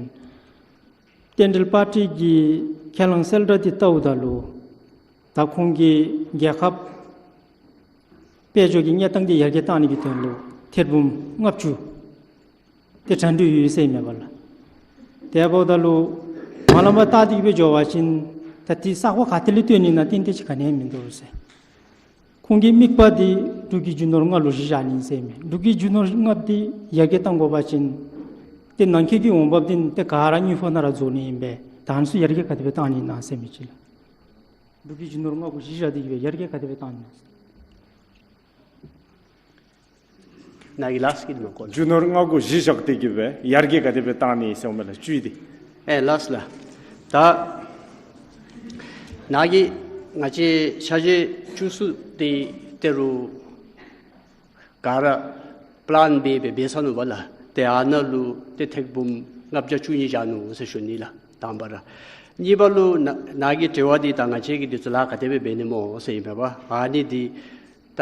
བསྟན་འཛིན་པར་ཊི་གི་ཁས་བླངས་གསལ་བསྒྲགས་འདི་བལྟཝ་ད་ལུ་ད་ཁོང་གིས་རྒྱལ་ཁབ་དཔལ་འབྱོར་གྱི་གནས་སྟངས་འདི་ཡར་རྒྱས་གཏང་ནི་གི་དོན་ལུ་ཐེར་འབུམ་ལྔ་བཅུ་ཏེ་གྲ་སྒྲིག་ཡོད་ཟེར་མས་པ་ལགས། དེ་འབདཝ་ད་ལུ་མ་ལམ་པ་བལྟ་སྟེ་གི་སྦེ་འགྱོ་བ་ཅིན་ད་འདི་ས་གོ་ག་ཏེ་ལས་བཏོན་ནི་ཨིན་ན་ཏན་ཏན་ཅིག་ག་ནི་ཡང་མིན་འདུག་ཟེར། ཁོང་གི་དམིགས་པ་འདི་འབྲུག་གི་རྒྱུ་ནོར་ལྔ་ལུ་གཞི་བཞག་ནི་ཨིན་ཟེར་མས། འབྲུག་གི་རྒྱུ་ནོར་ལྔ་འདི་ཡར་རྒྱས་གཏང་དགོ་པ་ཅིན་ཏེ་ནང་འཁོད་ཀྱི་འོང་འབབ་འདི་ཏེ་ག་ར་དངུལ་ཕོགས་ནང་ར་རྫོགས་ནི་ཨིན་པས། ད་ཨ་ནི་ཚུ་ཡར་རྒྱས་ག་དེ་སྦེ་གཏང་ནི་ཨིན་ན་ཟེར་མི་ཅིག་ལགས། འབྲུག་གི་རྒྱུ་ནོར་ལྔ་གུ་གཞི་བཞག་སྟེ་གི་སྦེ་ཡར་རྒྱས་ག་དེ་སྦེ་གཏང་ནི་ཨིན་ན་ཟེར། ནཱ་གི་ལཱསཊ་ཀི་དེ་མ་གོ་ལགས། རྒྱུ་ནོར་ལྔ་གུ་གཞི་བཞག་སྟེ་གི་སྦེ་ཡར་རྒྱས་ག་དེ་སྦེ་གཏང་ནི་ཨིན་ཟེར་མས་ལགས། བཅུད་འདི། ཨེ་ལགས་ལགས། ད་ནཱ་གི་ང་བཅས་འཆར་གཞི་བཅུ་གསུམ་འདི་ཏེ་རུང་ག་ར་པི་ལཱན་འབད་སྦེ་འབད་ཚར་ནུག་པ་ལགས། ཏེ་ཨ་ནཱ་ལུ་ཏེ་ཐེར་འབུམ་ལྔ་བརྒྱ་བཅུ་གཉིས་བཞག་ནུག་ཟེར་ཞུ་ནི་ལགས། དང་པ་ར། གཉིས་པ་ལུ་ནཱ་ནཱ་གི་དྲི་བ་འདི་ད་ང་བཅས་ཀྱིས་འདི་ཚུ་ལཱ་ག་དེ་སྦེ་འབད་ནི་སྨོ་ཟེར་ཨིན་པས་པ། ཨ་ནི་འདི་ད་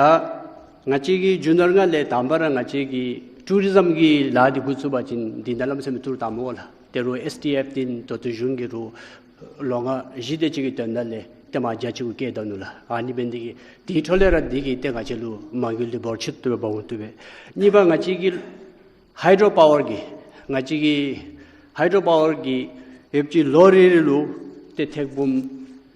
ང་བཅས་ཀྱི་རྒྱུ་ནོར་ལྔ་ལས་དང་པ་ར་ང་བཅས་ཀྱིས་ཊུ་རི་ཛམ་གྱི་ལཱ་འདི་འགོ་བཙུགས་པ་ཅིན་འདི་ནང་ལམ་སེམས་ཐུར་དང་མོ་ལགས། ཏེ་རུང་ཨེསི་ཌི་ཨེཕ་འདི་ད་ལྟོ་གཞུང་གིས་རུང་ལོ་ལྔ་བཞི་དེ་ཅིག་གི་དོན་དག་ལས་ཏེ་མར་བརྒྱ་ཅིག་གུ་བཀལ་ད་ནུག་ལགས། ཨ་ནི་འབད་ནི་དེ་གིས་དེའི་འཕྲོ་ལས་ར་འདི་གིས་ཏེ་ང་བཅས་ལུ་མ་དངུལ་འདི་འབོར་ཆེ་ཏོག་ཏོ་སྦེ་འབག་འོང་བཏུབ་པས། གཉིས་པ་ང་བཅས་ཀྱི་ཧའི་ཌོ་པ་ཝར་གྱི་ང་བཅས་ཀྱི་ཧའི་ཌོ་པ་ཝར་གྱི་ཡོདཔ་ཅིག་ལོ་རེ་རེ་ལུ་ཏེ་ཐེར་འབུམ་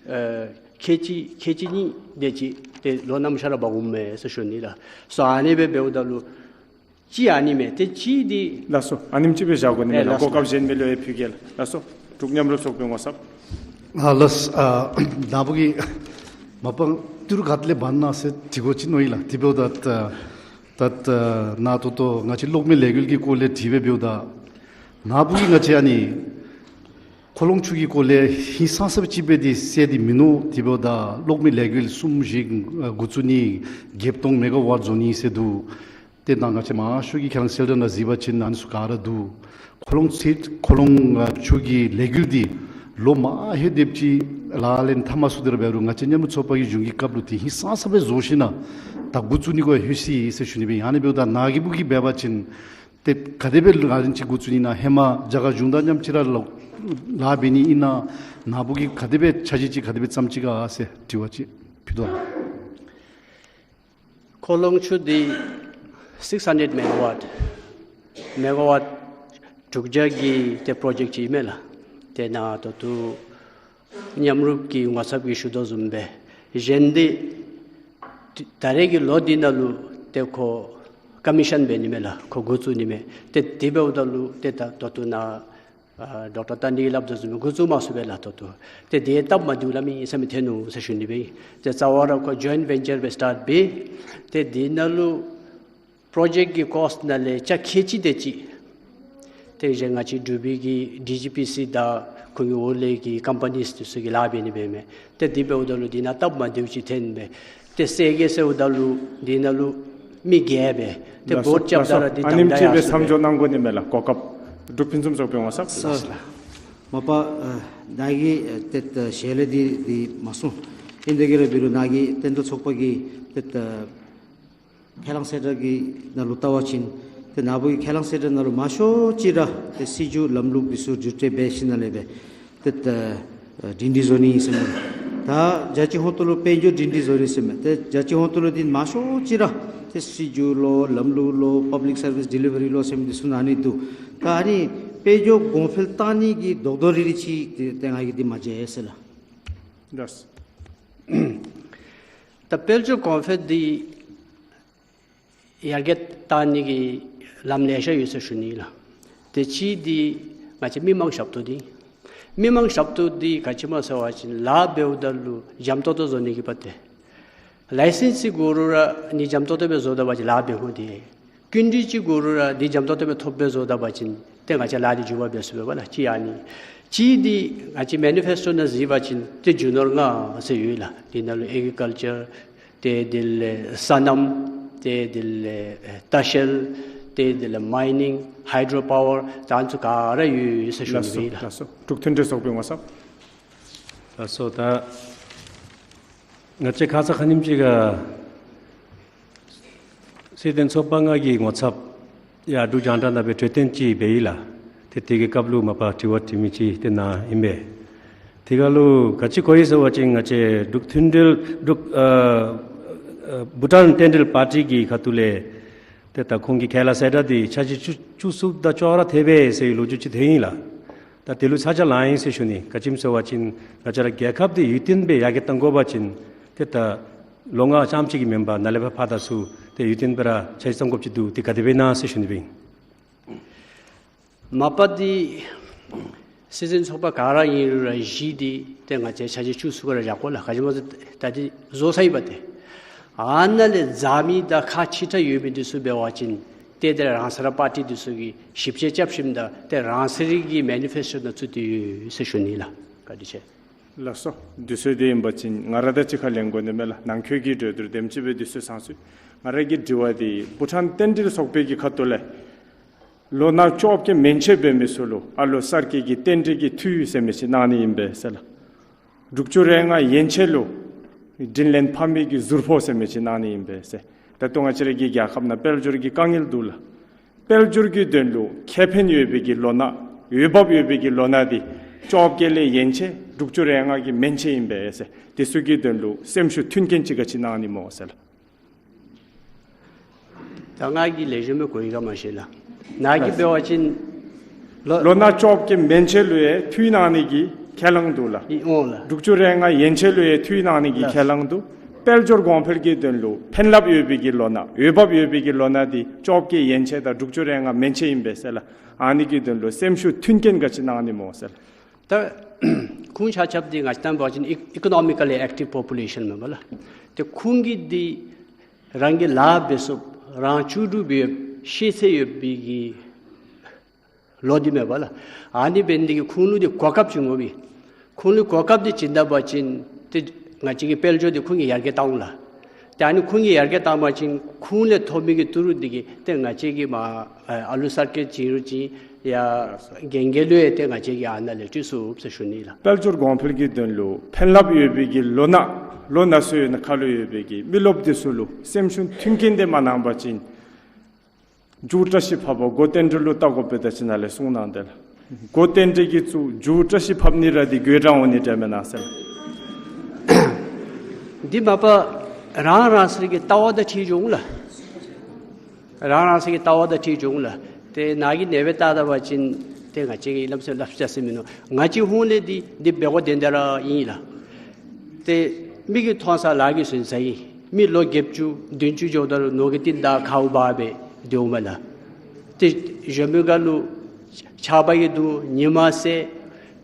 ཨེ་ཁལ་གཅིག་ཁལ་གཅིག་གཉིས་དེ་ཅིག་ཏེ་ལོ་ནམ་ཤར་ར་འབག་འོངམ་མས་ཟེར་ཞུ་ནི་ལགས། སོ་ཨ་ནི་སྦེ་འབདཝ་ད་ལུ་ཅིག་ཨ་ནི་མས། ཏེ་ཅིག་འདི་ལགས་སོ། ཨ་ནེམ་ཅིག་སྦེ་བཞག་དགོ་ནི་མས་ལགས། ཨེ་ལགས་སོ། གོ་སྐབས་གཞན་མི་ལུ་ཡང་ཕུལ་གེ་ལགས། ལགས་སོ། འབྲུག་མཉམ་རུབ་ཚོགས་པའི་ངོ་ཚབ། ཨ་ལགས། ཨ་ནཱ་བུ་གིས་མ་པང་ཏི་རུ་ག་ཏེ་ལས་འབག་ནི་ཨིན་ན་ཟེར་དྲི་དགོཔ་ཅིག་མནོ་ཡི་ལགས། དེ་འབདཝ་ད་ད་ད་ནཱ་ད་ལྟོ་ང་བཅས་གློག་མེ་ལས་འགུལ་གྱི་སྐོར་ལས་དྲི་བ་འབདཝ་ད་ནཱ་བུ་གིས་ང་བཅས་ཨ་ནི་ཁོ་ལོང་ཆུ་གི་སྐོར་ལས་ཧིང་སངས་ས་སྦེ་ཅིག་སྦེ་འདི་གསལ་ཏེ་མིན་ནུག། དེ་འབདཝ་ད་གློག་མེ་ལས་འགུལ་གསུམ་བཞི་འགོ་བཙུགས་ནི་བརྒྱད་སྟོང་མེ་ག་ཝཊ་བཟོ་ནི་ཟེར་འདུག། ཏེ་ད་ང་བཅས་མང་ཤོས་ཀྱིས་ཁས་བླངས་གསལ་བསྒྲགས་ནང་གཟིགས་པ་ཅིན་ཨ་ནི་ཚུ་ག་ར་འདུག། ཁོ་ལོང་ཚུ་ཁོ་ལོང་ཆུ་གི་ལས་འགུལ་འདི་ལོ་མང་ཧེ་དེབ་ཅིག་ལག་ལེན་འཐབ་མ་ཚུགས་དེ་ར་འབད་རུང་ང་བཅས་མཉམ་རུབ་ཚོགས་པ་གི་གཞུང་གི་སྐབས་ལུ་ཏེ་ཧིང་སངས་ས་སྦེ་བཟོ་ཞིནམ་ད་འགོ་བཙུགས་ནི་གུ་ལྷོད་ཅི་ཟེར་ཞུ་ནི་སྦེ། ཨ་ནི་འབདཝ་ད་ནཱ་གི་བུ་གིས་འབད་བ་ཅིན་ཏེ་ག་དེ་སྦེ་ལག་ལེན་ཅིག་འགོ་བཙུགས་ནི་ཨིན་ན། ཧེ་མ་རྒྱ་གར་གཞུང་དང་མཉམ་ཅིག་ར་ལཱ་འབད་ནི་ཨིན་ན། ནཱ་བུ་གིས་ག་དེ་སྦེ་འཆར་གཞི་ཅིག་ག་དེ་སྦེ་བརྩམས་ཅི་ག་ཟེར་དྲི་བ་ཅིག་ཕུལ་དོ་ལགས། ཁོ་ལོང་ཆུ་འདི་སིགསི་ཧན་ཌེཌ་མེ་ག་ཝཊ་མེ་ག་ཝཊ་དྲུག་བརྒྱ་གི་ཏེ་པྲོ་ཇེཀཊ་ཅིག་ཨིན་མས་ལགས། ཏེ་ནཱ་ད་ལྟོ་མཉམ་རུབ་ཀྱི་ངོ་ཚབ་ཀྱིས་ཞུ་དོ་བཟུམ་སྦེ་གཞན་འདི་ད་རེས་ཀྱི་ལོ་འདི་ནང་ལུ་ཏེ་ཁོ་ཀོ་མི་ཤཱན་འབད་ནི་མས་ལགས། ཁོ་འགོ་བཙུགས་ནི་མས། ཏེ་དེ་འབདཝ་ད་ལུ་ཏེ་ད་ད་ལྟོ་ནཱ་ཨ་ཌོག་ཊར་ཏཱ་ནི་གིས་སླབ་དོ་བཟུམ་འགོ་བཙུགས་མ་ཚུགས་པས་ལགས། ད་ལྟོ་ཏེ་དེ་སྟབས་མ་བདེཝ་ལ་མི་ཨིན་ས་མི་ཐོན་ནུག་ཟེར་ཞུ་ནི་སྦེ། ཏེ་རྩ་བ་ར་ཁོ་ཇོའིནཊ་ཝེན་ཅར་སྦེ་སི་ཊཱརཊ་འབད། ཏེ་དེ་ནང་ལུ་པྲོ་ཇེཀཊ་ཀྱི་ཀོསཊ་ནང་ལས་ཆ་ཁལ་གཅིག་དེ་ཅིག་ཏེ་གཞན་ང་བཅས་འབྲུག་པའི་གི་ཌི་ཇི་པི་སི་དང་ཁོང་གི་འོག་ལས་ཀྱི་ཀམ་པ་ནིས་འདི་ཚུ་གིས་ལཱ་འབད་ནི་འབད་མས། ཏེ་དེ་འབདཝ་ད་ལུ་དེ་ནང་སྟབས་མ་བདེཝ་ཅིག་ཐོན་སྦེ། ཏེ་སེལ་གེ་ཟེརཝ་ད་ལུ་དེ་ནང་ལུ་མི་བརྒྱད་སྦེ་ཏེ་ལགས་སོ། བོཊ་རྐྱབ་ད་ར་ཏེ་ཨ་ནེམ་ཅིག་སྦེ་མཚམས་འཇོག་གནང་དགོ་ནི་མས་ལགས། གོ་སྐབས་འབྲུག་ཕུན་སུམ་ཚོགས་པའི་ངོ་ཚབ། ལགས་སོ། མ་པ་ཨ་ནཱ་གི་ཨ་ཏེ་ཨ་ཞལ་ལས་འདི་འདི་མ་གསུངས། ཨིན་དེ་གི་ར་འབད་རུང་ནཱ་གི་བསྟན་རྒྱས་ཚོགས་པ་གི་ཏེ་ཨ་ཁས་བླངས་གསལ་བསྒྲགས་ཀྱི་ནང་ལུ་བལྟ་བ་ཅིན་ ཏེ་ནཱ་བུ་གི་ཁས་བླངས་གསལ་བསྒྲགས་ནང་ལུ་མང་ཤོས་ཅིག་ར་ཏེ་སྲིད་བྱུས་ལམ་ལུགས་འདི་ཚུ་བསྒྱུར་བཅོས་འབད་ཞིནམ་ལས་སྦེ་ཏེ་ད་ཨ་སྒྲིང་སྒྲི་བཟོ་ནི་ཨིན་ཟེར་མས། ད་རྒྱལ་སྤྱིའི་ཧོངས་ཏོ་ལུ་དཔལ་འབྱོར་སྒྲིང་སྒྲི་བཟོ་ནི་ཟེར་མས། ཏེ་རྒྱལ་སྤྱིའི་ཧོངས་ཏོ་ལུ་འདི་མང་ཤོས་ཅིག་ར་ཏེ་སྲིད་བྱུས་ལོ་ལམ་ལུགས་ལོ་པབ་ལིཀ་སར་བིསི་ཌི་ལི་བ་རི་ལོ་ཟེར་མི་འདི་ཚུ་ནང་ནི་འདུག། ད་ཨ་ནི་དཔལ་འབྱོར་གོང་འཕེལ་བཏང་ནི་གི་རྡོག་རྡོག་རིལ་རི་ཅིག་ཏེ་ཏེ་ང་གིས་འདི་མ་མཇལ་ཟེར་ལགས། ལགས། ད་དཔལ་འབྱོར་གོང་འཕེལ་འདི་ཡར་རྒྱས་བཏང་ནི་གི་ལམ་ལེ་ཤ་ཡོད་ཟེར་ཞུ་ནི་ལགས། ཏེ་གཅིག་འདི་ང་བཅས་མི་མང་ཞབས་ཏོག་འདི། མི་མང་ཞབས་ཏོག་འདི་ག་ཅི་སྨོ་ཟེར་བ་ཅིན་ལཱ་འབདཝ་ད་ལུ་འཇམ་ཏོང་ཏོ་བཟོ་ནི་གི་དཔེ་ཏེ། ལའི་སེནསི་ཅིག་དགོ་རུང་ར་འདི་འཇམ་ཏོང་ཏོ་སྦེ་བཟོ་ད་པ་ཅིན་ལཱ་འབད་འོང་སྟེ། སྐྱིན་འགྲུལ་ཅིག་དགོ་རུང་ར་འདི་འཇམ་ཏོང་ཏོ་སྦེ་ཐོབ་སྦེ་བཟོ་ད་པ་ཅིན་ཏེ་ང་བཅས་ལཱ་འདི་མགྱོགས་པ་འབད་ཚུགས་པས་ལགས། གཅིག་ཨ་ནི། གཅིག་འདི་ང་བཅས་མེ་ནི་ཕེསི་ཊོ་ནང་གཟིགས་པ་ཅིན་ཏེ་རྒྱུ་ནོར་ལྔ་ཟེར་ཡོད་ལགས། འདི་ནང་ལུ་ཨེག་རི་ཀལ་ཅར་ཏེ་དེ་ལས་སོ་ནམ་ཏེ་དེ་ལས་ལྟ་བཤལ་ཏེ་དེ་ལས་མའི་ནིང་ཧའི་ཌྲོ་པ་ཝར་ད་ཨ་ནི་ཚུ་ག་ར་ཡོད་ཡོད་ཟེར་ཞུ་ནི་ལགས་སོ་ཨིན་ལགས། ལགས་སོ། འབྲུག་མཐུན་འབྲེལ་ཚོགས་པའི་ངོ་ཚབ། ལགས་སོ། ད་ང་བཅས་ཁ་ཙ་ཁ་ཉིནམ་ཅིག་ཁར་སྲིད་དོན་ཚོགས་པ་ལྔ་གི་ངོ་ཚབ་ཡར་འབྲུག་རྒྱང་བསྒྲགས་ནང་སྦེ་གྲོས་བསྟུན་ཅིག་འབད་ཡི་ལགས། ཏེ་དེ་གི་སྐབས་ལུ་མ་པ་དྲི་བ་དྲི་མི་ཅིག་ཏེ་གནང་ཡི་ཨིན་པས། དེ་ཁར་ལུ་ག་ཅི་གོ་ཡི་ཟེར་བ་ཅིན་ང་བཅས་འབྲུག་མཐུན་འབྲེལ་འབྲུག་ཨ་ཨ་བྷུ་ཊཱན་རྟེན་འབྲེལ་པར་ཊི་གི་ཁ་ཐུག་ལས་ཏེ་ད་ཁོང་གི་ཁས་བླངས་གསལ་བསྒྲགས་འདི་འཆར་གཞི་བཅུ་བཅུ་གསུམ་དང་ཅོག་ར་འཐད་པས་ཟེར་བའི་ལོ་རྒྱུས་ཅིག་ཐོན་ཡི་ལགས། ད་དེ་ལུ་ཚ་གྱང་ལང་ཡི་ཟེར་ཞུ་ནི། ག་ཅི་སྨོ་ཟེར་བ་ཅིན་ང་བཅས་ར་རྒྱལ་ཁབ་འདི་ཡུན་བརྟན་སྦེ་ཡར་རྒྱས་གཏང་དགོ་པ་ཅིན་ཏེ་ད་ལོ་ལྔ་རྐྱངམ་ཅིག་གིས་མེན་པར་ནཱ་ལས་ཕར་ཕར་དང་ཚུར་ཏེ་ཡུན་བརྟན་སྦེ་ར་འཆར་གཞི་བརྩམ་དགོཔ་ཅིག་འདུག། དེ་ག་དེ་སྦེ་ཨིན་ན་ཟེར་ཞུ་ནི་སྦེ་ཨིན། མ་པ་འདི་སྲིད་དོན་ཚོགས་པ་ག་ར་ཨིན་རུང་ར་གཞི་འདི་ཏེ་ང་བཅས་འཆར་གཞི་བཅུ་གསུམ་ག་ར་བཞག་དགོ་ལགས། ག་ཅི་སྨོ་ཟེར་ད་འདི་བཟོ་ཚར་ཡི་པ་ཏེ། ཨ་ནཱ་ལས་འཛེགས་མི་དང་ཁག་ཆེ་དྲགས་ཡོད་མི་འདི་ཚུ་འབད་བ་ཅིན་ཏེ་ཏེ་རང་སོའི་ར་པར་ཊི་འདི་ཚུ་གིས་ཞིབ་དཔྱད་རྐྱབ་ཞིནམ་ད་ཏེ་རང་སོའི་ར་གི་མེ་ནི་ཕེསི་ཊོ་ནང་བཙུགས་ཏེ་ཡོད་ཟེར་ཞུ་ནི་ལགས། བཀའ་དྲིན་ཆེ། ལགས་སོ། དུས་ཚོད་འདི་ཨིན་པ་ཅིན་ང་ར་དང་གཅིག་ཁར་ལེན་དགོ་ནི་མས་ལགས། ནང་འཁོད་ཀྱི་གྲོས་བསྡུར་དེམ་ཅིག་སྦེ་དུས་ཚོད་ཚང་སོང་། ང་ར་གི་དྲི་བ་འདི་བྷུ་ཊཱན་རྟེན་འབྲེལ་ཚོགས་པའི་གི་ཁ་ཐུག་ལས་ལོ་ན་བཅོ་བརྒྱད་མན་ཆད་འབད་མི་ཚུ་ལུ་ཨ་ལོ་གསར་བསྐལ་གྱི་རྟེན་འབྲེལ་གྱི་འཐུས་ཟེར་མི་ཅིག་གནང་ནི་ཨིན་པས་ཟེར་ལགས། དྲུག་ཅུ་རེ་ལྔ་ཡན་ཆད་ལུ་དྲིན་ལན་ཕབ་མི་གི་ཟུར་ཕོག་ཟེར་མི་ཅིག་གནང་ནི་ཨིན་པས་ཟེར། ད་ལྟོ་ང་བཅས་ར་གི་རྒྱལ་ཁབ་ནང་དཔལ་འབྱོར་གྱི་དཀའ་ངལ་འདུག་ལགས། དཔལ་འབྱོར་གྱི་དོན་ལུ་ཁེ་ཕན་ཡོད་པའི་གི་ལོ་ན་འོས་འབབ་ཡོད་པའི་གི་ལོ་ན་འདི་བཅོ་བརྒྱད་ལས་ཡན་ཆད་དྲུག་ཅུ་རེ་ལྔ་གི་མན་ཆད་ཨིན་པས་ཟེར། དེ་ཚུ་གི་དོན་ལུ་སེམས་ཤུགས་མཐུན་རྐྱེན་ཅིག་ག་ཅི་གནང་ནི་སྨོ་ཟེར་ལགས། ད་ང་གིས་ལེགས་ཤོམ་སྦེ་གོ་ཡི་ག་མ་ཤེས་ལགས། ནཱ་གིས་འབད་བ་ཅིན་ལོ་ལོ་ན་བཅོ་བརྒྱད་མན་ཆད་ལུ་ཡང་འཐུས་གནང་ནི་གི་ཁས་བླངས་འདུག་ལགས། ཨིན་འོང་ལགས། དྲུག་ཅུ་རེ་ལྔ་ཡན་ཆད་ལུ་ཡང་འཐུས་གནང་ནི་གི་ལགས། ཁས་བླངས་འདུག། དཔལ་འབྱོར་གོང་འཕེལ་གྱི་དོན་ལུ་ཕན་རླབས་ཡོད་པའི་གི་ལོ་ན་འོས་འབབ་ཡོད་པའི་གི་ལོ་ན་འདི་བཅོ་བརྒྱད་ཡན་ཆད་དང་དྲུག་ཅུ་རེ་ལྔ་མན་ཆད་ཨིན་པས་ཟེར་ལགས། ཨ་ནི་གི་དོན་ལུ་སེམས་ཤུགས་མཐུན་རྐྱེན་ག་ཅི་གནང་ནི་སྨོ་ཟེར་ལགས། ད་ཁུངས་ཆ་ཁྱབ་འདི་ང་བཅས་བལྟ་བ་ཅིན་ཨི་ཨི་ཀོ་ནོ་མི་ཀ་ལི་ཨེག་ཊིབ་པོ་པུ་ལེ་ཤཱན་མས་པ་ལགས། ཏེ་ཁོང་གིས་འདི་རང་གི་ལཱ་འབད་ཚུགསཔ་རང་བཅུད་སྒྲིལ་འབད་ཤེས་ཚད་ཡོད་པའི་གི་ལོ་འདི་མས་པ་ལགས། ཨ་ནི་འབད་ནི་འདི་གིས་ཁོང་ལུ་འདི་གོ་སྐབས་ཅིག་འོང་པས། ཁོང་ལུ་གོ་སྐབས་འདི་བྱིན་ད་པ་ཅིན་ཏེ་ང་བཅས་ཀྱི་དཔལ་འབྱོར་འདི་ཁོང་གིས་ཡར་རྒྱས་གཏང་འོང་ལགས། ཏེ་ཨ་ནི་ཁོང་གིས་ཡར་རྒྱས་གཏང་པ་ཅིན་ཁོང་ལས་ཐོབ་མི་གི་ཏི་རུ་འདི་གིས་ཏེ་ང་བཅས་ཀྱི་མ་ཨ་ལུ་གསར་སྐྱེས་ཅིག་རུང་ཅིག་ཡ་རྒན་རྒས་ལུ་ཡང་ཏེ་ང་བཅས་ཀྱིས་ཨ་ནཱ་ལས་སྤྲོད་ཚུགས་ཟེར་ཞུ་ནི་ལགས། དཔལ་འབྱོར་གོང་འཕེལ་གྱི་དོན་ལུ་ཕན་རླབས་ཡོད་པའི་གི་ལོ་ན་ལོ་ན་སོ་ཡོད་ན་ཁ་ལུ་ཡོད་པའི་གི་མི་རློབས་འདི་ཚུ་ལུ་སེམས་ཤུགས་མཐུན་རྐྱེན་འདི་མ་གནང་པ་ཅིན་མཇུག་བཀྲ་ཤིས་ཕབ་པ་མགོ་རྟེན་འབྲེལ་ལུ་བལྟ་དགོ་པས་ད་ཅི་ནཱ་ལས་གསུངས་གནང་དེས་ལགས། མགོ་རྟེན་འབྲེལ་གྱིས་བཙུགས་མཇུག་བཀྲ་ཤིས་ཕབ་ནི་ར་འདི་དགོད་བྲ་འོང་ནི་འདྲ་མེན་ན་ཟེར་ལགས། འདི་མ་པ་རང་རང་སོའི་གི་ལྟ་བ་དང་འཁྲིལ་འགྱོ་འོང་ལགས། རང་རང་སོའི་གི་ལྟ་བ་དང་འཁྲིལ་འགྱོ་འོང་ལགས། ཏེ་ནཱ་གིས་ཨ་ནེ་སྦེ་བལྟ་ད་པ་ཅིན་ཏེ་ང་བཅས་ཀྱིས་ལམ་སེང་ལགཔ་རྐྱབ་ས་མིན་ནུག། ང་བཅས་ཧོངས་ལས་འདི་འདི་འབད་དགོཔ་དེ་འདི་ར་ཨིན་ལགས། ཏེ་མི་གིས་མཐོང་ས་ལཱ་གིས་སོན་ས་ཨིན། མི་ལོ་བརྒྱད་ཅུ་བདུན་ཅུ་འགྱོཝ་ད་ལུ་ནོར་གྱི་རྟིང་བདའ་ཁཝ་འབག་སྦེ་སྡོདཔ་མས་ལགས། ཏེ་གཞོནམ་ཁར་ལུ་ཆགས་པ་གིས་འདུག། ཉི་མ་ཟད།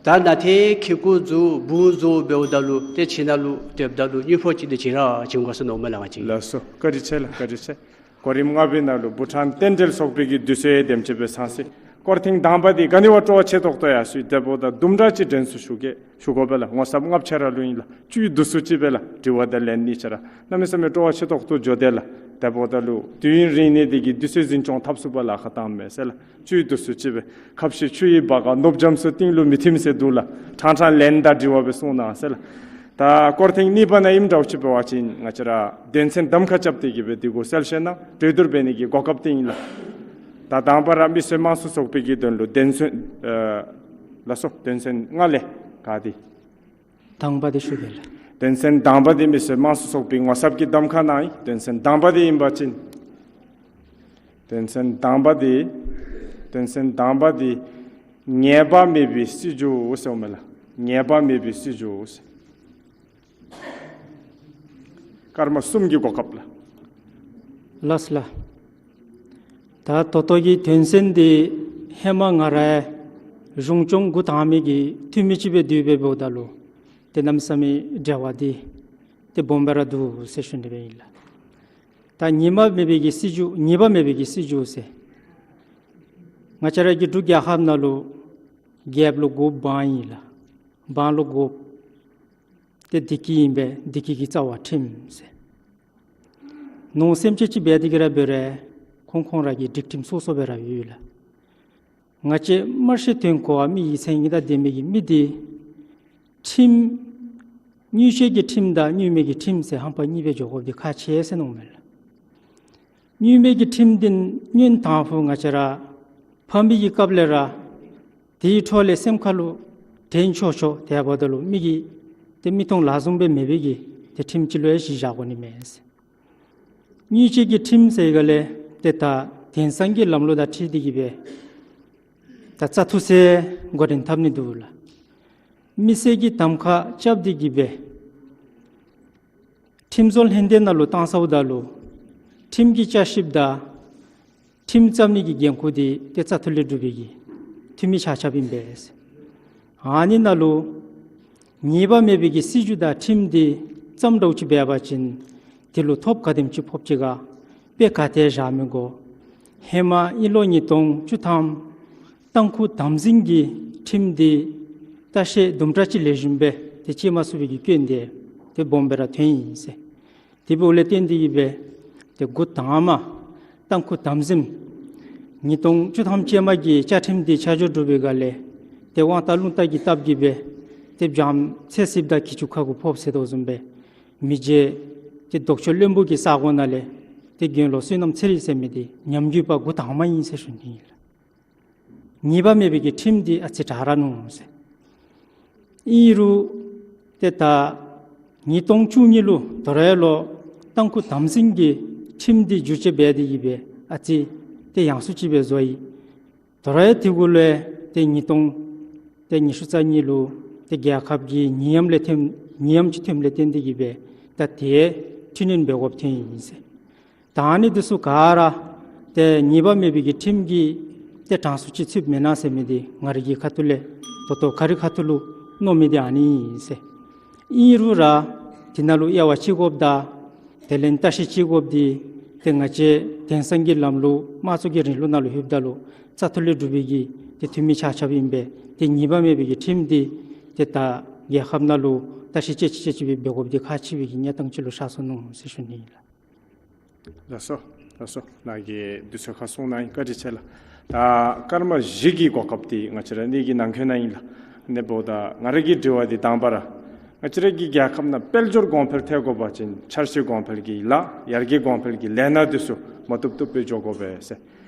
ད་ནཱ་ཏེ་ཁེ་ཀོ་རྫོགས་བུ་རྫོགས་འབདཝ་ད་ལུ་ཏེ་ཁྱིམ་ནང་ལུ་སྡོདཔ་ད་ལུ་དངུལ་ཕོགས་ཅིག་འདི་བྱིན་ར་བྱིན་དགོ་ཟེར་མནོཝ་མས་ལགས་ང་བཅས། ལགས་སོ། བཀའ་དྲིན་ཆེ་ལགས། བཀའ་དྲིན་ཆེ། གོ་རིམ་ལྔ་པའི་ནང་ལུ་བྷུ་ཊཱན་རྟེན་འབྲེལ་ཚོགས་པའི་གི་དུས་ཚོད་དེམ་ཅིག་སྦེ་ཚང་སོ་ཡི། སྐོར་ཐེངས་དང་པ་འདི་ག་ནི་བ་སྤྲོ་བ་ཆེ་ཏོག་ཏོ་ཡར་སོང་ཡི། དེ་འབདཝ་ད་དུམ་གྲ་ཅིག་དྲན་གསོ་ཞུ་གེ་ཞུ་དགོ་པས་ལགས། ངོ་ཚབ་ལྔ་བཅུ་ཕྲ་ར་ལུ་ཨིན་ལགས། བཅུད་བསྡུ་སུ་ཅིག་སྦེ་ལགས། དྲི་བ་དང་ལན་གཉིས་ཆ་ར་གནམ་མེད་ས་མེད་སྤྲོ་བ་ཆེ་ཏོག་ཏོ་འགྱོ་དེས་ལགས། དེ་འབདཝ་ད་ལུ་དུས་ཡུན་རིང་ནི་འདི་གིས་དུས་ཚོད་འཛིན་སྐྱོང་འཐབ་ཚུགས་པར་ལཱ་ཁག་བཏངམ་མས་ཟེར་ལགས། བཅུད་བསྡུ་སུ་ཅིག་སྦེ། ཁབ་ཤིག་ཆུ་ཡིས་འབག་ག་ནོརབུ་རྒྱམ་སོང་གཏིང་ལུ་མི་ཐིམ་ཟེར་འདུག་ལགས། ཕྲང་ཕྲང་ལན་དང་དྲི་བ་སྦེ་གསུངས་གནང་ཟེར་ལགས། ད་སྐོར་ཐེངས་གཉིས་པ་ནང་ཨིནམ་འདྲཝ་ཅིག་འབད་བ་ཅིན་ང་བཅས་ར་དོན་ཚན་གདམ་ཁ་རྐྱབ་སྟེ་གི་སྦེ་འདི་གུ་གསལ་བཤད་གནང་གྲོས་བསྡུར་འབད་ནི་གི་གོ་སྐབས་འདི་ཨིན་ལགས། ད་དང་པ་ར་མི་སེར་དམངས་གཙོ་ཚོགས་པའི་གི་དོན་ལུ་དོན་ཚན་ཨ་ལགས་སོ། དོན་ཚན་ལྔ་ལས་ག་དེ་དང་པ་དེ་ཞུ་གེ་ལགས། དོན་ཚན་དང་པ་དེ་མི་སེར་དམངས་གཙོ་ཚོགས་པའི་ངོ་ཚབ་ཀྱི་གདམ་ཁ་ནང་ཨིན། དོན་ཚན་དང་པ་དེ་ཨིན་པ་ཅིན་དོན་ཚན་དང་པ་དེ་དོན་ཚན་དང་པ་དེ་ཉེས་པ་མེད་པའི་སྲིད་བྱུས་ཟེརཝ་མས་ལགས། ཉེས་པ་མེད་པའི་སྲིད་བྱུས་ཟེར། སྐར་མ་གསུམ་གྱི་གོ་སྐབས་ལགས། ལགས་ལགས། ད་ད་ལྟོ་གི་དོན་ཚན་འདི་ཧེ་མ་ང་རའི་གཞུང་སྐྱོང་འགོ་དང་མི་གི་འཐུས་མི་ཅིག་སྦེ་སྡོད་པའི་འབདཝ་ད་ལུ་ཏེ་གནམ་མེད་ས་མེད་འབྲེལ་བ་འདི་ཏེ་སྦོམ་སྦེ་ར་འདུག་ཟེར་ཞུ་ནི་སྦེ་ཨིན་ལགས། ད་ཉེས་པ་མེད་པའི་གི་སྲིད་བྱུས་ཉེས་པ་མེད་པའི་གི་སྲིད་བྱུས་ཟེར་ང་བཅས་ར་གི་འབྲུག་རྒྱལ་ཁབ་ནང་ལུ་རྒྱལཔོ་ལུ་དགོཔ་འབངས་ཨིན་ལགས། འབངས་ལུ་དགོཔ་ཏེ་བདེ་སྐྱིད་ཨིན་པས། བདེ་སྐྱིད་ཀྱི་རྩ་བ་ཁྲིམས་ཟེར། ནོར་སེམས་ཅན་ཅིག་འབད་དེ་གི་ར་འབད་རུང་ཁོང་ཁོང་ར་གི་སྒྲིག་ཁྲིམས་སོ་སོ་སྦེ་ར་ཡོད་ལགས། ང་བཅས་མ་ཤེས་དོན་གོ་བ་མི་ཡིད་མཚན་ཉིད་དང་ལྡན་མི་གི་མི་འདི་ཁྲིམས་དངུལ་ཆད་ཀྱི་ཁྲིམས་དང་དངུལ་མེད་ཀྱི་ཁྲིམས་ཟེར་ཧམ་པ་གཉིས་སྦེ་འགྱོ་དགོཔ་འདི་ཁག་ཆེ་ཟེར་མནོཝ་མས་ལགས། དངུལ་མེད་ཀྱི་ཁྲིམས་འདི་སྔོན་དང་ཕུ་ང་བཅས་ར་ཕམ་པའི་གི་སྐབས་ལས་ར་དེའི་འཕྲོ་ལས་སེམས་ཁ་ལུ་དྲན་ཆོག་ཆོག་དེ་འབདཝ་ད་ལུ་མི་གིས་ཏེ་མི་མཐོང་ལག་བཟུང་སྦེ་མེད་པའི་གི་ཏེ་ཁྲིམས་ཅིག་ལུ་ཡང་གཞི་བཞག་དགོ་ནི་མས་ཟེར། དངུལ་ཆད་ཀྱི་ཁྲིམས་ཟེར་ག་ལས་ཏེ་ད་དེང་སང་གི་ལམ་ལུགས་དང་འཁྲིལ་ཏེ་གི་སྦེ་ད་བཙག་འཐུ་ཟེར་འགོ་འདྲེན་འཐབ་ནི་འདུག་ལགས། མི་སེར་གྱིས་གདམ་ཁ་རྐྱབ་སྟེ་གི་སྦེ་ཁྲིམས་བཟོ་ལྷན་སྡེ་ནང་ལུ་བཏང་ཚརཝ་ད་ལུ་ཁྲིམས་ཀྱི་བསྐྱར་ཞིབ་དང་ཁྲིམས་བརྩམ་ནི་གི་འགན་ཁུར་འདི་ཏེ་བཙག་འཐུ་ལས་གྲུབ་པའི་གི་འཐུས་མི་ཆ་ཁྱབ་ཨིན་པས། ཨ་ནི་ནང་ལུ་ཉེས་པ་མེད་པའི་གི་སྲིད་བྱུས་དང་ཁྲིམས་འདི་བརྩམ་འདྲཝ་ཅིག་འབད་བ་ཅིན་དེ་ལུ་ཐོབ་ག་དེམ་ཅིག་ཕོགཔ་ཅིག་ག་དཔེ་ག་ཏེ་བཞག་མི་དགོ། ཧེ་མ་དབྱིན་ལོ་ཉིས་སྟོང་བཅུ་ཐམ་ཏང་ཁུ་དམ་འཛིན་གྱི་ཁྲིམས་འདི་ལྟ་བཤལ་དུམ་གྲ་ཅིག་ལེགས་ཤོམ་སྦེ་ཏེ་བཅད་མ་ཚུགས་པའི་གི་སྐྱོན་འདི་ཏེ་སྦོམ་སྦེ་ར་ཐོན་ཡི་ཟེར། དེ་འབདཝ་ལས་བརྟེན་ཏེ་གི་སྦེ་ཏེ་འགོ་དང་མ་ཏང་ཁུ་དམ་འཛིན་ཉིས་སྟོང་བཅུ་ཐམ་ཅན་མ་གི་བཅའ་ཁྲིམས་འདི་ཆ་འཇོག་གྲུབ་པའི་སྒང་ལས་ཏེ་དབང་ཐང་རླུང་རྟ་གིས་བཏབ་གི་སྦེ་ཏེ་བྱམས་ཚེ་སྲིབ་དང་གྱི་ཅུང་ཁ་གུ་ཕོག་ཟེར་དོ་བཟུམ་སྦེ་མི་རྗེ་ཏེ་ལྡོག་ཕྱོགས་བློན་པོ་གི་ས་གོ་ནང་ལས་ཏེ་དགེ་སློང་བསོད་ནམས་ཚེ་རིང་ཟེར་མི་འདི་ཉམས་རྒུད་པ་འགོ་དང་མ་ཨིན་ཟེར་ཞུ་ནི་ཨིན་ལགས། ཉེས་པ་མེད་པའི་གི་ཁྲིམས་འདི་ཨ་ཙི་དྲག་ར་ནུག་ཟེར། ཨིན་རུང་ཏེ་ད་ཉིས་སྟོང་བཅུ་གཉིས་ལུ་དོ་རུང་ལོག་ཏང་ཁུ་དམ་འཛིན་གྱི་ཁྲིམས་འདི་བསྒྱུར་བཅོས་འབད་དེ་གི་སྦེ་ཨ་ཙི་ཏེ་ཡང་སུ་ཅིག་སྦེ་བཟོ་ཡི། དོ་རུང་དེ་གུ་ལུ་ཏེ་ཉིས་སྟོང་ཏེ་ཉི་ཤུ་རྩ་གཉིས་ལུ་ཏེ་རྒྱལ་ཁབ་ཀྱི་ཉེས་ཡམས་ལས་ཐོན་ཉེས་ཡམས་ཅིག་ཐོནམ་ལས་བརྟེན་ཏེ་གི་སྦེ་ད་དེ་འཕྲི་སྣོན་འབད་དགོཔ་ཐོན་ཡི་ཟེར། ད་ཨ་ནི་འདི་ཚུ་ག་ར་ཏེ་ཉེས་པ་མེད་པའི་གི་ཁྲིམས་ཀྱི་ཏེ་གྲངས་སུ་ཅིག་ཚུདཔ་མེན་ན་ཟེར་མི་འདི་ང་རའི་གི་ཁ་ཐུག་ལས་ད་ལྟོ་ག་ར་གི་ཁ་ཐུག་ལུ་མནོ་མི་འདི་ཨ་ནི་ཨིན་ཟེར། ཨིན་རུང་ར་དེ་ནང་ལུ་དབྱེ་བ་ཕྱེ་དགོཔ་དང་དེ་ལས་བརྟག་ཞིབ་ཕྱེ་དགོཔ་འདི་ཏེ་ང་བཅས་དེང་སང་གི་ལམ་ལུགས་དམངས་གཙོ་གི་རིང་ལུགས་ནང་ལུ་ལྷོདཔ་ད་ལུ་བཙག་འཐུ་ལས་གྲུབ་པའི་གི་ཏེ་འཐུས་མི་ཆ་ཁྱབ་ཨིན་པས། ཏེ་ཉེས་པ་མེད་པའི་གི་ཁྲིམས་འདི་ཏེ་ད་རྒྱལ་ཁབ་ནང་ལུ་བརྟག་ཞིབ་དཔྱད་ཞིབ་དཔྱད་ཞིབ་སྦེ་འབད་དགོཔ་འདི་ཁག་ཆེ་བའི་གི་གནས་སྟངས་ཅིག་ལུ་ཤར་སོ་ནུག་ཟེར་ཞུ་ནི་ཨིན་ལགས། ལགས་སོ། ལགས་སོ། ནཱ་གིས་དུས་ཚོད་ཁར་གསུངས་གནང་ཡི། བཀའ་དྲིན་ཆེ་ལགས། ད་སྐར་མ་བཞི་གི་གོ་སྐབས་འདི་ང་བཅས་ར་གཉིས་ཀྱི་ནང་འཁོད་ནང་ཨིན་ལགས། ཨ་ནི་འབདཝ་ད་ང་ར་གི་དྲི་བ་འདི་དང་པ་ར་ང་བཅས་ར་གི་རྒྱལ་ཁབ་ནང་དཔལ་འབྱོར་གོང་འཕེལ་ཐལ་དགོ་པ་ཅིན་འཆར་གཞི་གོང་འཕེལ་གྱི་ལཱ་ཡར་རྒྱས་གོང་འཕེལ་གྱི་ལས་སྣ་འདི་ཚུ་མ་བཏུབ་བཏུབ་སྦེ་འགྱོ་དགོ་པས་ཟེར།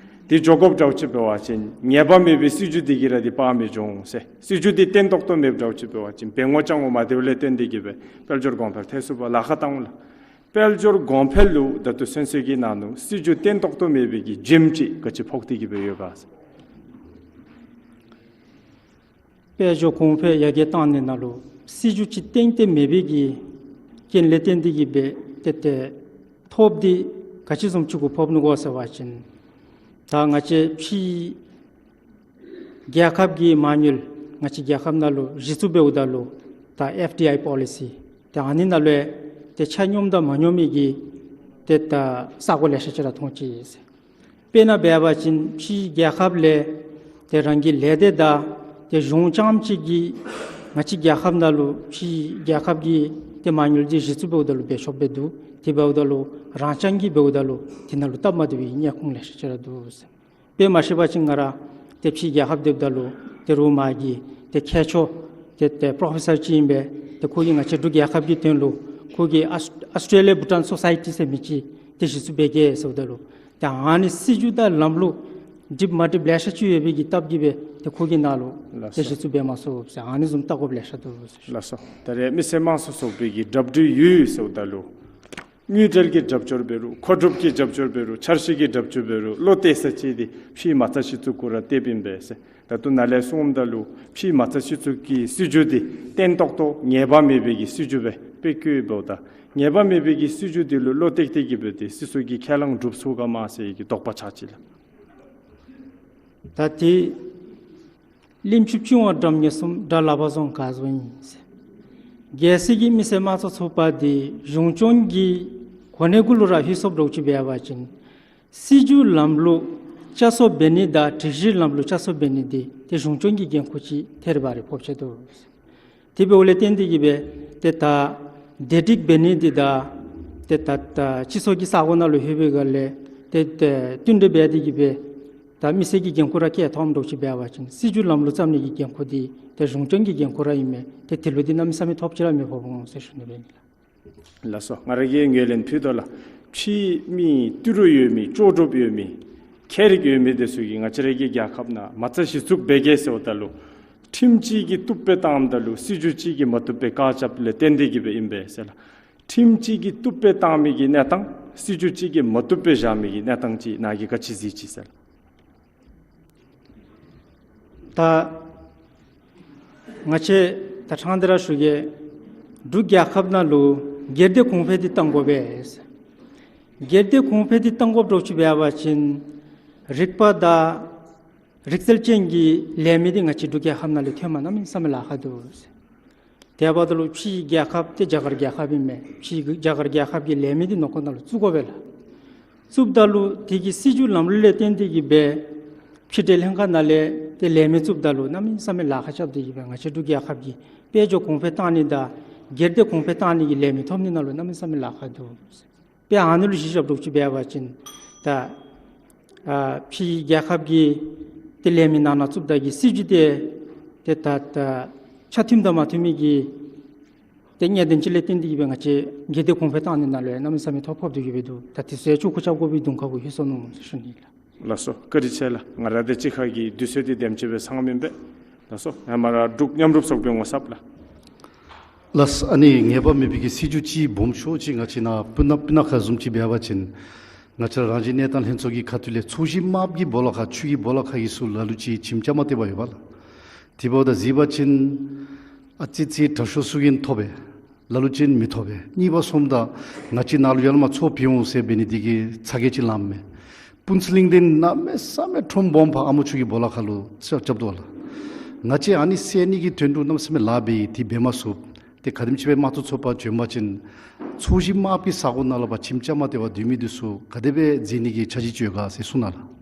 འདི་འགྱོ་དགོཔ་འདྲཝ་ཅིག་འབད་བ་ཅིན་ཉེས་པ་མེད་པའི་སྲིད་བྱུས་འདི་གིས་ར་འདི་སྤང་མི་འོང་ཟེར། སྲིད་བྱུས་འདི་བརྟན་ཏོག་ཏོ་མེདཔ་འདྲཝ་ཅིག་འབད་བ་ཅིན་འབད་ངོ་ཅང་ངོ་མ་བདེཝ་ལས་བརྟེན་ཏེ་གི་སྦེ་དཔལ་འབྱོར་གོང་འཕེལ་ཐལ་ཚུགས་པར་ལཱ་ཁག་བཏང་འོང་ལགས། དཔལ་འབྱོར་གོང་འཕེལ་ལུ་ད་ལྟོ་ཚུན་ཚོད་ཀྱི་ནང་ལུ་སྲིད་བྱུས་བརྟན་ཏོག་ཏོ་མེད་པའི་གི་ཇིམ་ཅིག་ག་ཅི་ཕོག་སྟེ་གི་སྦེ་ཡོད་ག་ཟེར། དཔལ་འབྱོར་གོང་འཕེལ་ཡར་རྒྱས་བཏང་ནི་ནང་ལུ་སྲིད་བྱུས་ཅིག་བརྟན་ཏེ་མེད་པའི་གི་རྐྱེན་ལས་བརྟེན་ཏེ་གི་སྦེ་ཏེ་ཏེ་ཐོབ་འདི་ག་ཅི་བཟུམ་ཅིག་གུ་ཕོག་ནུག་གོ་ཟེར་བ་ཅིན་ད་ང་བཅས་ཕྱིའི་རྒྱལ་ཁབ་ཀྱི་མ་དངུལ་ང་བཅས་རྒྱལ་ཁབ་ནང་ལུ་གཞི་བཙུགས་འབདཝ་ད་ལུ་ད་ཨེཕ་ཌི་ཨའི་པོ་ལི་སི་ཏེ་ཨ་ནི་ནང་ལུ་ཏེ་ཆ་སྙོམས་དང་མ་སྙོམས་མི་གི་ཏེ་ད་ས་གོ་ལེ་ཤ་ཅིག་ར་མཐོང་ཅི་ཟེར། དཔེར་ན་འབད་བ་ཅིན་ཕྱིའི་རྒྱལ་ཁབ་ལས་ཏེ་རང་གི་ལས་སྡེ་དང་ཏེ་གཞུང་རྐྱངམ་ཅིག་གིས་ང་བཅས་རྒྱལ་ཁབ་ནང་ལུ་ཕྱིའི་རྒྱལ་ཁབ་ཀྱི་ཏེ་མ་དངུལ་འདི་གཞི་བཙུགས་འབདཝ་ད་ལུ་འབད་ཆོགཔ་སྦེ་འདུག། དེ་འབདཝ་ད་ལུ་རང་རྐྱང་གིས་འབདཝ་ད་ལུ་དེ་ནང་ལུ་སྟབས་མ་བདེ་བའི་གནད་ཁུངས་ལེ་ཤ་ཅིག་ར་འདུག་ཟེར། དཔེ་མ་བཤད་པ་ཅིན་ང་ར་ཏེ་ཕྱིའི་རྒྱལ་ཁབ་སྡོདཔ་ད་ལུ་ཏེ་རུང་མ་གི་ཏེ་མཁས་མཆོག་ཏེ་ཏེ་པྲོ་ཕེ་སར་ཅིག་ཨིན་པས། ཏེ་ཁོ་གིས་ང་བཅས་འབྲུག་རྒྱལ་ཁབ་ཀྱི་དོན་ལུ་ཁོ་གིས་ཨཱས་ཨཱོས་ཊེ་ལི་ཡ་བྷུ་ཊཱན་སོ་སའི་ཊི་ཟེར་མི་ཅིག་ཏེ་གཞི་བཙུགས་འབད་གེ་ཟེརཝ་ད་ལུ་ཏེ་ཨ་ནི་སྲིད་བྱུས་དང་ལམ་ལུགས་ འགྲིག་མ་འགྲིག་ལེ་ཤ་ཅིག་ཡོད་པའི་གི་སྟབས་ཀྱིས་སྦེ་ཏེ་ཁོ་གི་ནང་ལུ་ལགས་སོ། ཏེ་གཞི་བཙུགས་འབད་མ་ཚུགས་ཟེར་ཨ་ནི་བཟུམ་བལྟ་དགོཔ་ལེ་ཤ་འདུག་ཟེར། ལགས་སོ། ད་རེས་མི་སེར་དམངས་གཙོ་ཚོགས་པའི་གི་གྲ་སྒྲིག་ཡོད་ཟེརཝ་ད་ལུ་དངུལ་འབྲེལ་གྱི་རྒྱབ་སྐྱོར་འབད་རུང་མཁོ་སྒྲུབ་ཀྱི་རྒྱབ་སྐྱོར་འབད་རུང་འཆར་གཞི་གི་རྒྱབ་སྐྱོར་འབད་རུང་བློ་གཏད་ས་ཅིག་འདི་ཕྱིའི་མ་རྩ་གཞི་བཙུགས་གུ་ར་གཏདཔ་ཨིན་པས་ཟེར། ད་ལྟོ་ནཱ་ལས་གསུངམ་ད་ལུ་ཕྱིའི་མ་རྩ་གཞི་བཙུགས་ཀྱི་སྲིད་བྱུས་འདི་བརྟན་ཏོག་ཏོ་ཉེས་པ་མེད་པའི་གི་སྲིད་བྱུས་སྦེ་དཔེ་བཀོདཔ་ད་ཉེས་པ་མེད་པའི་གི་སྲིད་བྱུས་འདི་ལུ་བློ་གཏད་གཏད་ཀྱི་སྦེ་ཏེ་སྲིད་ཚོགས་ཀྱིས་ཁས་བླངས་གྲུབ་ཚུགས་ག་མས་ཟེར་གྱི་དོགས་པ་ཆགས་ཅི་ལགས། ད་ཏེ་གླིང་ཕྱུག་ཕྱི་འོང་འགྲམ་ཉེ་གསུམ། དགྲ་ལག་པ་བཟུང་ག་བཟུང་ཨིན་ཟེར། གལ་སྲིད་ཀྱི་མི་སེར་དམངས་གཙོ་ཚོགས་པ་འདི་གཞུང་སྐྱོང་གི་གོ་གནས་གུ་ལུ་ར་ལྷོད་སོཔ་འདྲཝ་ཅིག་འབད་བ་ཅིན་སྲིད་བྱུས་ལམ་ལུགས་བསྐྱར་གསོ་འབད་ནི་དང་སྒྲིག་གཞི་ལམ་ལུགས་བསྐྱར་གསོ་འབད་ནི་འདི་ཏེ་གཞུང་སྐྱོང་གི་འགན་ཁུར་ཅིག་ཐེབས་རི་བ་རི་ཕོགཔ་ཆེ་འདུག་ཟེར། དེ་འབདཝ་ལས་བརྟེན་ཏེ་གིས་སྦེ་ཏེ་ད་བདེ་སྒྲིག་འབད་ནི་འདི་དང་ཏེ་ད་ད་སྤྱི་ཚོགས་ཀྱི་ས་གོ་ནང་ལུ་ལྷོད་པའི་སྒང་ལས་ཏེ་ཏེ་བསྟུན་གྲོས་འབད་དེ་གིས་སྦེ་ད་མི་སེར་གྱི་འགན་ཁུར་ར་བཀལ་ཐོབ་འདྲཝ་ཅིག་འབད་བ་ཅིན་སྲིད་བྱུས་ལམ་ལུགས་བརྩམ་ནི་གི་འགན་ཁུར་འདི་ཏེ་གཞུང་སྐྱོང་གི་འགན་ཁུར་ར་ཨིན་མས། ཏེ་དེ་ལུ་འདི་གནམ་མེད་ས་མེད་ཐོབ་ཅིག་ར་མི་ཕོགཔ་འོང་ཟེར་ཞུ་ནི་སྦེ་ཨིན་ལགས། ལགས་སོ། ང་ར་གིས་ངོས་ལེན་ཕུལ་དོ་ལགས། ཕྱི་མི་ཏི་རུ་ཡོད་མི་ལྕོགས་གྲུབ་ཡོད་མི་ཁྱད་རིག་ཡོད་མི་འདི་ཚུ་གིས་ང་བཅས་ར་གི་རྒྱལ་ཁབ་ནང་མ་རྩ་གཞི་བཙུགས་འབད་གེ་ཟེརཝ་ད་ལུ་ཁྲིམས་ཅིག་གིས་བཏུབ་སྦེ་བཏངམ་ད་ལུ་སྲིད་བྱུས་ཅིག་གིས་མ་བཏུབ་པའི་བཀག་རྐྱབ་ལས་བརྟེན་ཏེ་གིས་སྦེ་ཨིན་པས་ཟེར་ལགས། ཁྲིམས་ཅིག་གིས་བཏུབ་སྦེ་བཏང་མི་གི་གནས་སྟངས་སྲིད་བྱུས་ཅིག་གིས་མ་བཏུབ་སྦེ་བཞག་མི་གི་གནས་སྟངས་ཅིག་ནཱ་གིས་ག་ཅི་གཟིགས་ཅི་ཟེར་ལགས། ད་ང་བཅས་ད་ཕྲང་སྟེ་ར་ཞུ་གེ། འབྲུག་རྒྱལ་ཁབ་ནང་ལུ་སྒེར་སྡེ་གོང་འཕེལ་འདི་གཏང་དགོ་པས། སྒེར་སྡེ་གོང་འཕེལ་འདི་གཏང་དགོཔ་འདྲཝ་ཅིག་འབད་བ་ཅིན་རིག་པ་དང་རིག་རྩལ་ཅན་གྱི་ལས་མི་འདི་ང་བཅས་འབྲུག་རྒྱལ་ཁབ་ནང་ལུ་ཐོན་མ་གནམ་མེད་ས་མེད་ལཱ་ཁག་འདུག། དེ་འབདཝ་ད་ལུ་ཕྱིའི་རྒྱལ་ཁབ་འདི་རྒྱ་གར་རྒྱལ་ཁབ་ཨིན་མས། ཕྱིའི་རྒྱ་གར་རྒྱལ་ཁབ་ཀྱི་ལས་མི་འདི་ནང་འཁོད་ནང་ལུ་བཙུགས་དགོ་པས་ལགས། བཙུགསཔ་ད་ལུ་དེ་གི་སྲིད་བྱུས་ལམ་ལུགས་ལས་བརྟེན་ཏེ་གིས་སྦེ་ཕྱི་འབྲེལ་ལྷན་ཁག་ནང་ལས་ཏེ་ལས་མི་བཙུགསཔ་ད་ལུ་གནམ་མེད་ས་མེད་ལཱ་ཁག་རྐྱབ་སྟེ་གིས་སྦེ་ང་བཅས་འབྲུག་རྒྱལ་ཁབ་ཀྱི་དཔལ་འབྱོར་གོང་འཕེལ་བཏང་ནི་དང་སྒེར་སྡེ་གོང་འཕེལ་བཏང་ནི་གི་ལས་མི་ཐོབ་ནི་ནང་ལུ་གནམ་མེད་ས་མེད་ལཱ་ཁག་འདུག། དཔེ་ཨ་ནི་ལུ་གཞི་བཞགཔ་འདྲཝ་ཅིག་འབད་བ་ཅིན་ད་ཨ་ཕྱིའི་རྒྱལ་ཁབ་ཀྱི་ཏེ་ལས་མི་ནང་ན་བཙུགསཔ་ད་གི་སྲིད་བྱུས་འདི་ཏེ་ད་ད་ཆ་མཐུནམ་དང་མ་མཐུན་མི་གི་ཏེ་གནད་དོན་ཅིག་ལས་བརྟེན་ཏེ་གིས་སྦེ་ང་བཅས་སྒེར་སྡེ་གོང་འཕེལ་བཏང་ནི་ནང་ལུ་ཡང་གནམ་མེད་ས་མེད་ཐོ་ཕོག་སྟེ་གིས་སྦེ་འདུག། ད་དེ་ཚུ་ཡང་ཆུ་ཁུ་ཆ་བགོ་བའི་གདོང་ཁ་གུ་ལྷོད་སོ་ནུག་ཟེར་ཞུ་ནི་ལགས། ལགས་སོ། བཀའ་དྲིན་ཆེ་ལགས། ང་ར་དང་གཅིག་ཁར་གྱི་དུས་ཚོད་འདི་དེམ་ཅིག་སྦེ་ཚང་མི་ཨིན་པས། ལགས་སོ། ཧེ་མ་ར་འབྲུག་མཉམ་རུབ་ཚོགས་པའི་ངོ་ཚབ་ལགས། ལགས། ཨ་ནི་ངེས་པ་མེད་པའི་གི་སྲིད་བྱུས་ཅིག་སྦོམ་ཤོས་ཅིག་ང་བཅས་ནཱ་སྤུ་ན་སྤུ་ན་ཁ་བཟུམ་ཅིག་འབད་བ་ཅིན་ང་བཅས་ར་རང་བཞིན་གནས་སྟངས་ལྷན་ཚོགས་ཀྱི་ཁ་ཐུག་ལས་ཚོགས་བཞི་དམརཔོ་གི་སྦོ་ལོགས་ཁར་ཆུ་གི་སྦོ་ལོགས་ཁར་གྱི་ཚུ་ལ་ལུ་ཅིག་ཁྱིམ་རྐྱབ་མ་སྟེར་བར་ཡོད་པས་ལགས། དེ་འབདཝ་ད་གཟིགས་པ་ཅིན་ཨ་ཙི་ཙི་དྲག་ཤོས་ཚུ་གིས་ཐོབ་པས། ལ་ལུ་ཅིག་མི་ཐོབ་པས། གཉིས་པ་སོངམ་ད་ང་བཅས་ནཱ་ལུ་ཡར་ལས་མར་ཚོགས་ཕུལ་འོང་ཟེར་འབད་ནི་འདི་གིས་ཚ་གྱང་ཅིག་ལངམ་མས། སྤུན་སྲིད་གླིང་འདི་གནམ་མེད་ས་མེད་ཁྲོམ་སྦོམ་ཕར་ཨ་མོ་ཆུ་གི་སྦོ་ལོགས་ཁར་ལུ་རྐྱབ་རྐྱབ་དོ་ལགས། ང་བཅས་ཨ་ནི་སེལ་ནི་གི་དོན་ལུ་གནམ་མེད་ས་མེད་ལཱ་འབད་ཡི། དེ་འབད་མ་ཚུགས། ཏེ་ག་དེམ་ཅིག་སྦེ་དམངས་གཙོ་ཚོགས་པ་བྱོན་པ་ཅིན་ཚོགས་བཞི་དམརཔོ་གི་ས་གོ་ནང་ལུ་ཕར་ཁྱིམ་རྐྱབ་མ་སྟེར་བར་སྡོད་མི་འདི་ཚུ་ག་དེ་སྦེ་མཛད་ནི་གི་འཆར་གཞི་ཅིག་ཡོད་ག་ཟེར་གསུང་གནང་ལགས།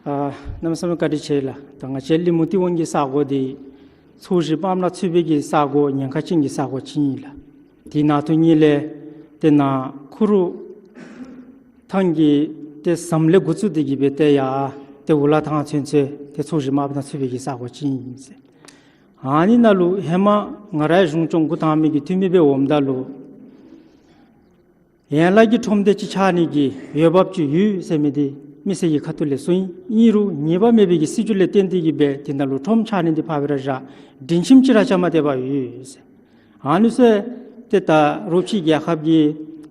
ཨ་གནམ་མེད་ས་མེད་བཀའ་དྲིན་ཆེ་ལགས། ད་ང་བཅས་གླིང་མུ་ཏི་ཝང་གི་ས་གོ་འདི་ཚོགས་བཞི་དམརཔོ་ནང་ཚུད་པའི་གི་ས་གོ་ཉེན་ཁ་ཅན་གྱི་ས་གོ་ཅིག་ཨིན་ལགས། དེ་ནང་དོན་གཉིས་ལས་ཏེ་ནཱ་ཁུ་རུ་ཐང་གི་ཏེ་ཟམ་ལས་འགོ་བཙུགས་ཏེ་གིས་སྦེ་ཏེ་ཡར་ཏེ་ཝུ་ལ་ཐང་ཚུན་ཚོད་ཏེ་ཚོགས་བཞི་དམརཔོ་ནང་ཚུད་པའི་གི་ས་གོ་ཅིག་ཨིན་ཟེར། ཨ་ནི་ནང་ལུ་ཧེ་མ་ང་རའི་གཞུང་སྐྱོང་འགོ་དང་མི་གི་འཐུས་མི་སྦེ་འོངམ་ད་ལུ་ཡན་ལག་གི་ཁྲོམ་སྡེ་ཅིག་ཆགས་ནི་གི་འོས་འབབ་ཅིག་ཡོད་ཟེར་མི་འདི་མི་སེར་གྱི་ཁ་ཐུག་ལས་གསུངས་ཡི། ཨིན་རུང་ཉེས་པ་མེད་པའི་གི་སྲིད་བྱུས་ལས་བརྟེན་ཏེ་གིས་སྦེ་དེ་ནང་ལུ་ཁྲོམ་ཆགས་ནི་འདི་ཕར་སྦེ་ར་བཞག། སྒྲིང་ཁྱིམ་ཅིག་ར་རྐྱབ་མ་སྟེར་བར་ཡོད་ཟེར། ཨ་ནི་ཚུ་ཏེ་ད་རོགས་ཕྱིའི་རྒྱལ་ཁབ་ཀྱི་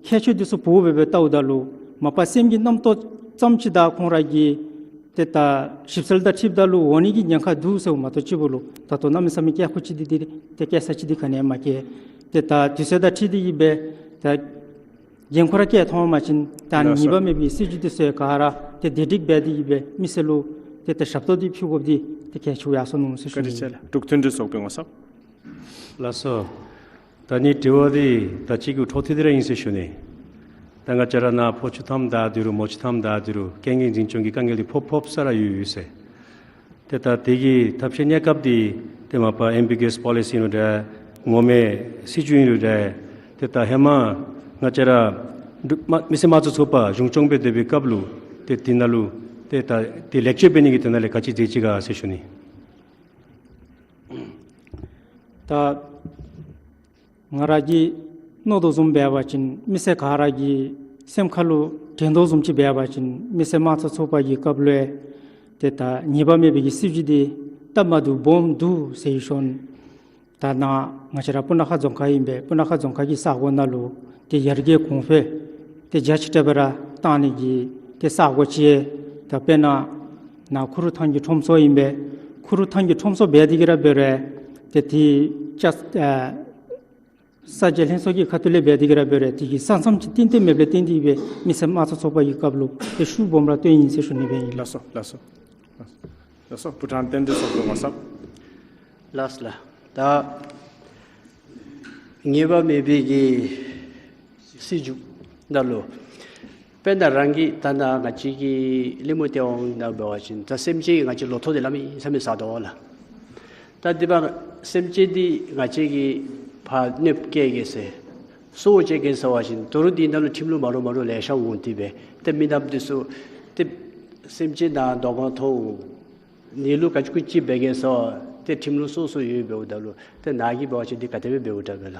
ཁྱད་ཆོས་འདི་ཚུ་བོ་སྦེ་སྦེ་བལྟཝ་ད་ལུ་མ་པ་སེམས་ཀྱི་རྣམ་རྟོག་ཙམ་ཅིག་དང་ཁོང་ར་གི་ཏེ་ད་ཞིབ་འཚོལ་དང་འཁྲིལཝ་ད་ལུ་འོང་ནི་གི་ཉེན་ཁ་འདུག་ཟེར་མ་གཏོགས་སྤྱི་བོ་ལུ་ད་ལྟོ་གནམ་མེད་ས་མེད་སྐད་ཁུ་ཅིག་འདི་འདི་ཏེ་སྐད་ཆ་ཅིག་འདི་ག་ནི་ཡང་མ་སྐྱེས། ཏེ་ད་དུས་ཚོད་དང་འཁྲིལ་ཏེ་གིས་སྦེ་ད་འགན་ཁུར་ར་བཀལ་ཐོབ་མ་ཅིན་ད་ལགས་སོ། ཉེས་པ་མེད་པའི་སྲིད་བྱུས་འདི་ཚུ་ག་ར་ཏེ་བདེ་སྒྲིག་འབད་དེ་གིས་སྦེ་མི་སེར་ལུ་ཏེ་ཏེ་ཞབས་ཏོག་འདི་ཕུལ་དགོཔ་འདི་ཏེ་གལ་ཆེཝ་ཡར་སོ་ནུག་ཟེར་ཞུ་ནི། བཀའ་དྲིན་ཆེ་ལགས། འབྲུག་མཐུན་སྒྲིལ་ཚོགས་པའི་ངོ་ཚབ། ལགས་སོ། ད་ནི་དྲི་བ་འདི་ད་ཅི་གི་འཕྲོ་མཐུད་དེ་ར་ཨིན་ཟེར་ཞུ་ནི། ད་ང་བཅས་ར་ནཱ་ཕོ་ཆུ་མཐའམ་བདའ་སྟེ་རུང་མོ་ཆུ་མཐའམ་བདའ་སྟེ་རུང་རྐྱེན་ངན་འཛིན་སྐྱོང་གི་དཀའ་ངལ་འདི་ཕོག་ཕོགཔ་ས་ར་ཡོད་ཡོད་ཟེར། ཏེ་ད་དེ་གི་ཐབས་ཤེས་གནས་སྐབས་འདི་ཏེ་མ་པ་ཨེམ་བི་གི་ཨེསི་པོ་ལི་སི་ཨིན་རུང་འདྲ་ངོ་མའི་སྲིད་བྱུས་ཨིན་རུང་འདྲ་ཏེ་ད་ཧེ་མ་ང་བཅས་ར་འབྲུག་མ་མི་སེར་དམངས་གཙོ་ཚོགས་པ་གཞུང་སྐྱོང་སྦེ་སྡོད་པའི་སྐབས་ལུ་ཏེ་དེ་ནང་ལུ་ཏེ་ད་དེ་ལེགས་བཅོས་འབད་ནི་གི་དོན་ལས་ག་ཅི་མཛད་ཅི་ག་ཟེར་ཞུ་ནི། ད་ང་ར་གིས་མནོ་དོ་བཟུམ་འབད་བ་ཅིན་མི་སེར་ག་ར་གིས་ སེམས་ཁ་ལུ་དྲན་དོ་བཟུམ་ཅིག་འབད་བ་ཅིན་མི་སེར་དམངས་གཙོ་ཚོགས་པ་གི་སྐབས་ལུ་ཏེ་ད་ཉེས་པ་མེད་པའི་གི་སྲིད་བྱུས་འདི་སྟབས་མ་བདེཝ་སྦོམ་འདུག་ཟེར་ཞུ་ནི། ད་ནཱ་ང་བཅས་ར་སྤུ་ན་ཁ་རྫོང་ཁག་ཨིན་པས། སྤུ་ན་ཁ་རྫོང་ཁག་གི་ས་གོ་ནང་ལུ་ཏེ་ཡར་རྒྱས་གོང་འཕེལ་ཏེ་རྒྱ་ཆེ་དྲགས་སྦེ་ར་གཏང་ནི་གི་ཏེ་ས་གོ་ཅིག་ཡང་ད་དཔེར་ན་ནཱ་ཁུ་རུ་ཐང་གི་ཁྲོམ་ཚོགས་ཨིན་པས། ཁུ་རུ་ཐང་གི་ཁྲོམ་ཚོགས་འབད་དེ་གིས་ར་འབད་རུང་ཏེ་དེ་ཅ་ཨ་ས་སྐྱ་ལྷན་ཚོགས་ཀྱི་ཁ་ཐུག་ལས་འབད་དེ་གིས་ར་འབད་རུང་དེ་གི་ས་མཚམས་ཅིག་གཏན་གཏན་མེདཔ་ལས་བརྟེན་ཏེ་གིས་སྦེ་མི་སེར་དམངས་གཙོ་ཚོགས་པ་གི་སྐབས་ལུ་ཏེ་ཤུགས་སྦོམ་ར་བཏོན་ཡི་ཟེར་ཞུ་ནི་སྦེ་ཨིན། ལགས་སོ། ལགས་སོ། ལགས་སོ། བུ་ཁྲང་བསྟན་འཛིན་ཚོགས་གཙོ་ངོ་ཚབ། ལགས་ལགས། ད་ཉེས་པ་མེད་པའི་གི་སྲིད་བྱུས་ནང་ལུ་དཔེར་ན་རང་གི་ད་ནཱ་ང་བཅས་ཀྱི་གླེང་མོལ་སྟེང་ནང་འབད་བ་ཅིན་ད་སེམས་ཅན་ང་བཅས་ལོ་ཐོག་འདི་གནམ་མེད་ས་མེད་ཟ་དོ་ལགས། ད་དེ་འབདཝ་སེམས་ཅན་འདི་ང་བཅས་ཀྱིས་ཕར་གནོདཔ་བཀལ་གེ་ཟེར་སྲོག་བཅད་གེ་ཟེར་བ་ཅིན་ད་རུང་འདི་ནང་ལུ་ཁྲིམས་ལུགས་མ་འདྲཝ་མ་འདྲཝ་ལེ་ཤ་འོང་སྟེ་སྦེ་ཏེ་མི་རྣམས་འདི་ཚུ་ཏེ་སེམས་ཅན་ནང་དོ་སྣང་ཐོབ་འོང་། ནི་ལུ་ག་ཅི་གུ་ཅིག་འབད་གེ་ཟེར་ཏེ་ཁྲིམས་ལུགས་སོ་སོ་ཡོདཔ་འབདཝ་ད་ལུ་ཏེ་ནཱ་གིས་འབད་བ་ཅིན་འདི་ག་དེ་སྦེ་འབདཝ་དྲག་ག་ལགས།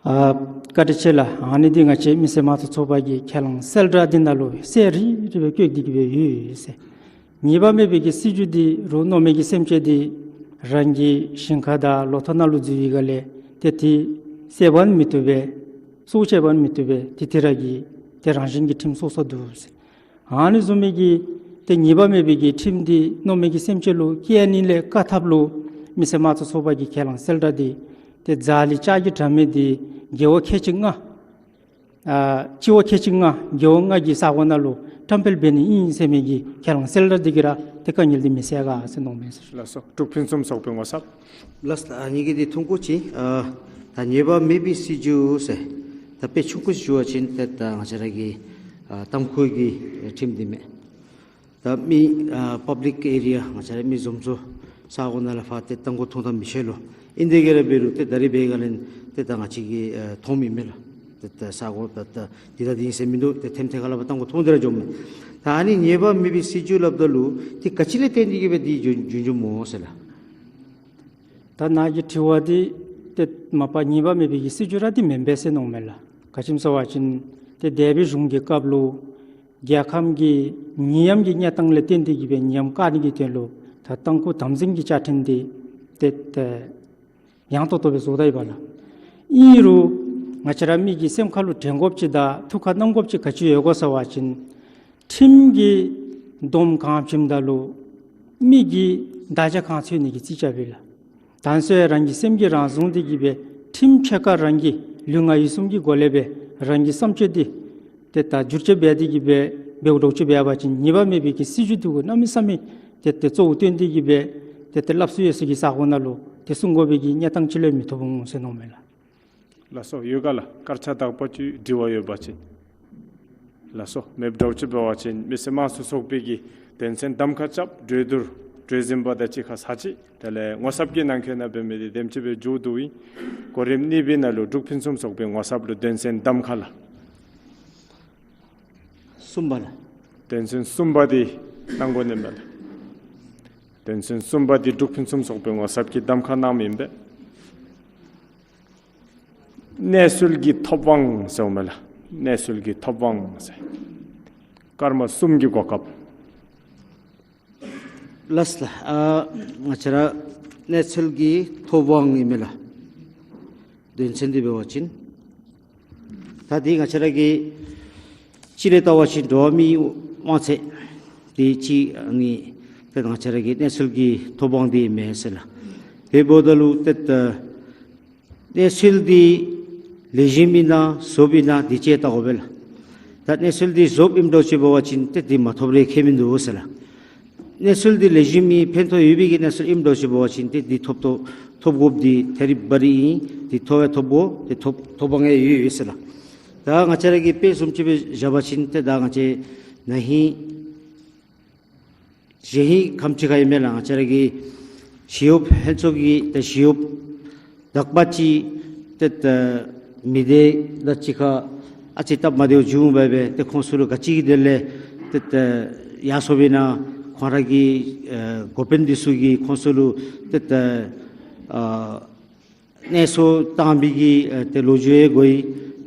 ཨ་བཀའ་དྲིན་ཆེ་ལགས། ཨ་ནི་འདི་ང་བཅས་མི་སེར་དམངས་གཙོ་ཚོགས་པ་གི་ཁས་བླངས་གསལ་བསྒྲགས་འདི་ནང་ལུ་གསལ་རི་རི་སྦེ་བཀོད་དེ་གིས་སྦེ་ཡོད་ཟེར། ཉེས་པ་མེད་པའི་གི་སྲིད་བྱུས་འདི་རུང་མནོ་མེད་ཀྱི་སེམས་ཅན་འདི་རང་གི་ཞིང་ཁ་དང་ལོ་ཐོག་ནང་ལུ་འཛུལ་བའི་སྒང་ལས་ཏེ་དེ་བསད་པ་ནི་མི་བཏུབ་པས། སྲོག་བཅད་པ་ནི་མི་བཏུབ་པས། དེ་དེ་ར་གི་ཏེ་རང་བཞིན་གྱི་ཁྲིམས་སོ་སོ་འདུག་ཟེར། ཨ་ནི་བཟུམ་མའི་གི་ཏེ་ཉེས་པ་མེད་པའི་གི་ཁྲིམས་འདི་མནོ་མེད་ཀྱི་སེམས་ཅན་ལུ་བཀལ་ནི་ལས་བཀག་ཐབས་ལུ་མི་སེར་དམངས་གཙོ་ཚོགས་པ་གི་ཁས་བླངས་གསལ་བསྒྲགས་འདི་ཏེ་རྫ་ལི་ལྕགས་ཀྱི་དྲ་མིག་འདི་རྒེད་འོག་ཁལ་གཅིག་ལྔ་ཨ་སྤྱི་འོག་ཁལ་གཅིག་ལྔ་རྒེད་འོག་ལྔ་གི་ས་གོ་ནང་ལུ་བཀྲམ་སྤེལ་འབད་ནི་ཨིན་ཟེར་མི་གི་ཁས་བླངས་གསལ་བསྒྲགས་འདི་གིས་ར་ཏེ་དཀའ་ངལ་འདི་མི་སེལ་ག་ཟེར་མནོཝ་མས་ཟེར། ལགས་སོ། འབྲུག་ཕུན་སུམ་ཚོགས་པའི་ངོ་ཚབ། ལགས་སོ། ཨ་ནི་གི་འདི་ཐུང་ཀུ་ཅིག་ཨ་ད་ཉེས་པ་མེད་པའི་སྲིད་བྱུས་ཟེར་ད་དཔེ་ཆུང་ཀུ་ཞུ་བ་ཅིན་ཏེ་ད་ང་བཅས་ར་གི་ཨ་ཏམ་ཁུ་གི་ཁྲིམས་འདི་མས། ད་མི་ཨ་པབ་ལིཀ་ཨེ་རི་ཡ་ང་བཅས་ར་མི་འཛོམས་ས་ས་གོ་ནང་ལུ་ཕར་ཏེ་ཏམ་ཁུ་འཐུང་ད་མི་ཆོག་ལོ། ཨིན་དེ་གིས་ར་འབད་རུང་ཏེ་ད་རིས་འབད་ག་ལས་ཏེ་ད་ང་བཅས་ཀྱིས་ཨ་མཐོངམ་ཨིན་མས་ལགས། ཏེ་ད་ས་གོ་ད་ད་འདི་ད་འདི་ཨིན་ཟེར་མིན་འདུག། ཏེ་ཐེམ་ཐེ་ཁ་ལས་ཕར་ཏམ་ཁུ་འཐུང་སྟེ་ར་འགྱོཝ་མས། ད་ཨ་ནི་ཉེས་པ་མེད་པའི་སྲིད་བྱུས་སླབ་ད་ལུ་ཏེ་ག་ཅི་ལས་བརྟེན་ཏེ་གིས་སྦེ་འདི་བྱུང་བྱུངམ་སྨོ་ཟེར་ལགས། ད་ནཱ་གི་དྲི་བ་འདི་ཏེ་མ་པ་ཉེས་པ་མེད་པའི་གི་སྲིད་བྱུས་ར་འདི་མེན་པས་ཟེར་མནོཝ་མས་ལགས། ག་ཅི་སྨོ་ཟེར་བ་ཅིན་ཏེ་འདས་པའི་གཞུང་གི་སྐབས་ལུ་རྒྱལ་ཁམས་ཀྱི་ནད་ཡམས་ཀྱི་གནས་སྟངས་ལས་བརྟེན་ཏེ་གིས་སྦེ་ནད་ཡམས་བཀག་ནི་གི་དོན་ལུ་ད་ཏམ་ཁུ་དམ་འཛིན་གྱི་བཅའ་ཁྲིམས་འདི་ཏེ་ཏེ་ཡང་ཏོག་ཏོ་སྦེ་བཟོ་ད་ཡི་པ་ལགས། ཨིན་རུང་ང་བཅས་ར་མི་གི་སེམས་ཁ་ལུ་དྲན་དགོཔ་ཅིག་དང་ཐུགས་ཁར་བསྣམ་དགོཔ་ཅིག་ག་ཅི་ཡོད་གོ་ཟེར་བ་ཅིན་ཁྲིམས་ཀྱིས་འདོམ་གང་བྱིནམ་ད་ལུ་མི་གིས་མདའ་རྒྱང་གང་འཚོལ་ནི་གི་རྩིས་རྐྱབ་པས་ལགས། ད་ནི་སོ་ཡང་རང་གི་སེམས་ཀྱིས་རང་བཟུང་སྟེ་གིས་སྦེ་ཁྲིམས་ཕྱེད་ཀ་རང་གི་ལུས་ངག་ཡིད་གསུམ་གྱི་སྒོ་ལས་སྦེ་རང་གི་བསམ་སྤྱོད་འདི་ཏེ་ད་བསྒྱུར་བཅོས་འབད་དེ་གིས་སྦེ་འབདཝ་འདྲཝ་ཅིག་འབད་བ་ཅིན་ཉེས་པ་མེད་པའི་གི་སྲིད་བྱུས་འདི་གུ་གནམ་མེད་ས་མེད་ཏེ་ཏེ་གཙོ་བོ་བཏོན་ཏེ་གིས་སྦེ་ཏེ་ཏེ་སླབ་སྲོལ་ཡོད་ས་གི་ས་གོ་ནང་ལུ་ཏེ་སྲུང་དགོ་པའི་གི་གནས་སྟངས་ཅིག་ལས་མི་ཐོབ་འོང་ཟེར་མནོཝ་མས་ལགས། ལགས་སོ། ཡོད་ག་ལགས། སྐར་ཆ་དག་པ་ཅིག་དྲི་བ་ཡོད་པ་ཅིན། ལགས་སོ། མེདཔ་འདྲཝ་ཅིག་འབད་བ་ཅིན་མི་སེར་དམངས་གཙོ་ཚོགས་པའི་གི་དོན་ཚན་གདམ་ཁ་རྐྱབ་གྲོས་བསྡུར་གྲོས་འཛིན་པ་དང་གཅིག་ཁར་ཚར་ཅིག། དེ་ལས་ངོ་ཚབ་ཀྱིས་ནང་འཁོད་ནང་འབད་མི་འདི་དེམ་ཅིག་སྦེ་མཇུག་བསྡུ་ཡི། གོ་རིམ་གཉིས་པའི་ནང་ལུ་འབྲུག་ཕུན་སུམ་ཚོགས་པའི་ངོ་ཚབ་ལུ་དོན་ཚན་གདམ་ཁ་ལགས། གསུམ་པ་ལགས། དོན་ཚན་གསུམ་པ་འདི་གནང་དགོ་ནི་མས་ལགས། དོན་ཚན་གསུམ་པ་འདི་འབྲུག་ཕུན་སུམ་ཚོགས་པའི་ངོ་ཚབ་ཀྱིས་གདམ་ཁ་གནངམ་ཨིན་པས། གནས་ཚུལ་གྱི་ཐོབ་དབང་ཟེརཝ་མས་ལགས། གནས་ཚུལ་གྱི་ཐོབ་དབང་ཟེར། སྐར་མ་གསུམ་གྱི་གོ་སྐབས། ལགས་ལགས། ཨ་ང་བཅས་ར་གནས་ཚུལ་གྱི་ཐོབ་དབང་ཨིན་མས་ལགས། དོན་ཚན་འདི་འབད་བ་ཅིན་ད་འདི་ང་བཅས་ར་གིས་སྤྱི་ལས་བལྟ་བ་ཅིན་འགྲོ་བ་མིའི་དབང་ཚད་འདི་ཅིག་ཨ་ནི་ཏེ་ང་བཅས་ར་གི་གནས་ཚུལ་གྱི་ཐོབ་དབང་འདི་ཨིན་མས་ཟེར་ལགས། དེ་འབདཝ་ད་ལུ་ཏེ་ད་གནས་ཚུལ་འདི་ལེགས་ཤོམ་ཨིན་ན་བཟོཔ་ཨིན་ན་འདི་ཅིག་བལྟ་དགོ་པས་ལགས། ད་གནས་ཚུལ་འདི་བཟོཔ་ཨིནམ་འདྲཝ་ཅིག་འབད་བ་ཅིན་ཏེ་འདི་མ་ཐོབ་རུང་ཁྱད་མིན་འདུག་ཟེར་ལགས། གནས་ཚུལ་འདི་ལེགས་ཤོམ་ཨིན་ཕན་ཐོགས་ཡོད་པའི་གི་གནས་ཚུལ་ཨིནམ་འདྲཝ་ཅིག་འབད་བ་ཅིན་ཏེ་འདི་ཐོབ་ཐོབ་ཐོབ་དགོཔ་འདི་ཐད་རི་བ་རི་ཨིན། འདི་ཐོབ་ཡང་ཐོབ་དགོ། ཏེ་ཐོབ་ཐོབ་དབང་ཡང་ཡོད་ཡོད་ཟེར་ལགས། ད་ང་བཅས་ར་གིས་དཔེ་བཟུམ་ཅིག་སྦེ་བཞག་པ་ཅིན་ཏེ་ད་ང་བཅས་ན་ཧིང་གཞེས་ཧིང་ག་དེམ་ཅིག་ཁར་ཨིན་མས་ལགས། ང་བཅས་ར་གི་ཞི་གཡོགཔ་ལྷན་ཚོགས་ཀྱི་ད་ཞི་གཡོགཔ་དག་པ་ཅིག་ཏེ་ད་མི་སྡེ་དང་གཅིག་ཁར་ཨ་ཙི་སྟབས་མ་བདེཝ་བྱུང་བ་སྦེ་ཏེ་ཁོང་ཚུ་ལུ་ག་ཅི་གི་དོན་ལས་ཏེ་ད་ཡར་སོངམ་ཨིན་ན་ཁོང་ར་གི་ཨེ་འགོ་དཔོན་འདི་ཚུ་གིས་ཁོང་ཚུ་ལུ་ཏེ་ད་ཨ་གནས་སོ་བཏང་མི་གི་ཨེ་ཏེ་ལོ་རྒྱུས་ཡང་གོ་ཡི།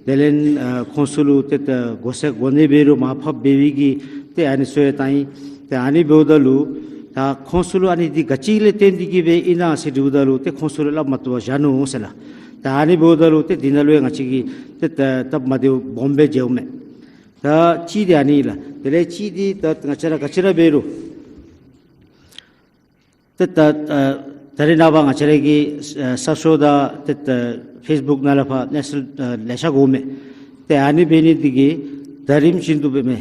དེ་ལས་ཨ་ཁོང་ཚུ་ལུ་ཏེ་ད་གོ་ས་གོ་གནས་འབད་རུང་མར་ཕབ་འབད་བའི་གི་ཏེ་ཨ་ནི་ཚུ་ཡང་བཏང་ཡི། ཏེ་ཨ་ནི་འབདཝ་ད་ལུ་ད་ཁོང་ཚུ་ལུ་ཨ་ནི་འདི་ག་ཅི་ལས་བརྟེན་ཏེ་གི་སྦེ་ཨིན་ན་ཟེར་དྲིཝ་ད་ལུ་ཏེ་ཁོང་ཚུ་ལུ་སླབ་མ་བཏུབ་པར་བཞག་ནུག་ཟེར་ལགས། ད་ཨ་ནི་འབདཝ་ད་ལུ་ཏེ་འདི་ནང་ལུ་ཡང་ང་བཅས་ཀྱིས་ཏེ་ད་སྟབས་མ་བདེཝ་སྦོམ་སྦེ་མཇལཝ་མས། ད་གཅིག་འདི་ཨ་ནི་ལགས། དེ་ལས་གཅིག་འདི་ད་ང་བཅས་ར་ག་ཅི་ར་འབད་རུང་ཏེ་ད་ཨ་ད་རེས་ནངས་པ་ང་བཅས་ར་གི་ཨ་གསར་ཤོག་དང་ཏེ་ད་ཕེསི་བུཀ་ནང་ལས་ཕར་གནས་ཚུལ་ཨ་ལེ་ཤ་གོཝ་མས། ཏེ་ཨ་ནི་འབད་ནི་འདི་གིས་ད་རིམ་བཞིན་དུ་འབད་མི་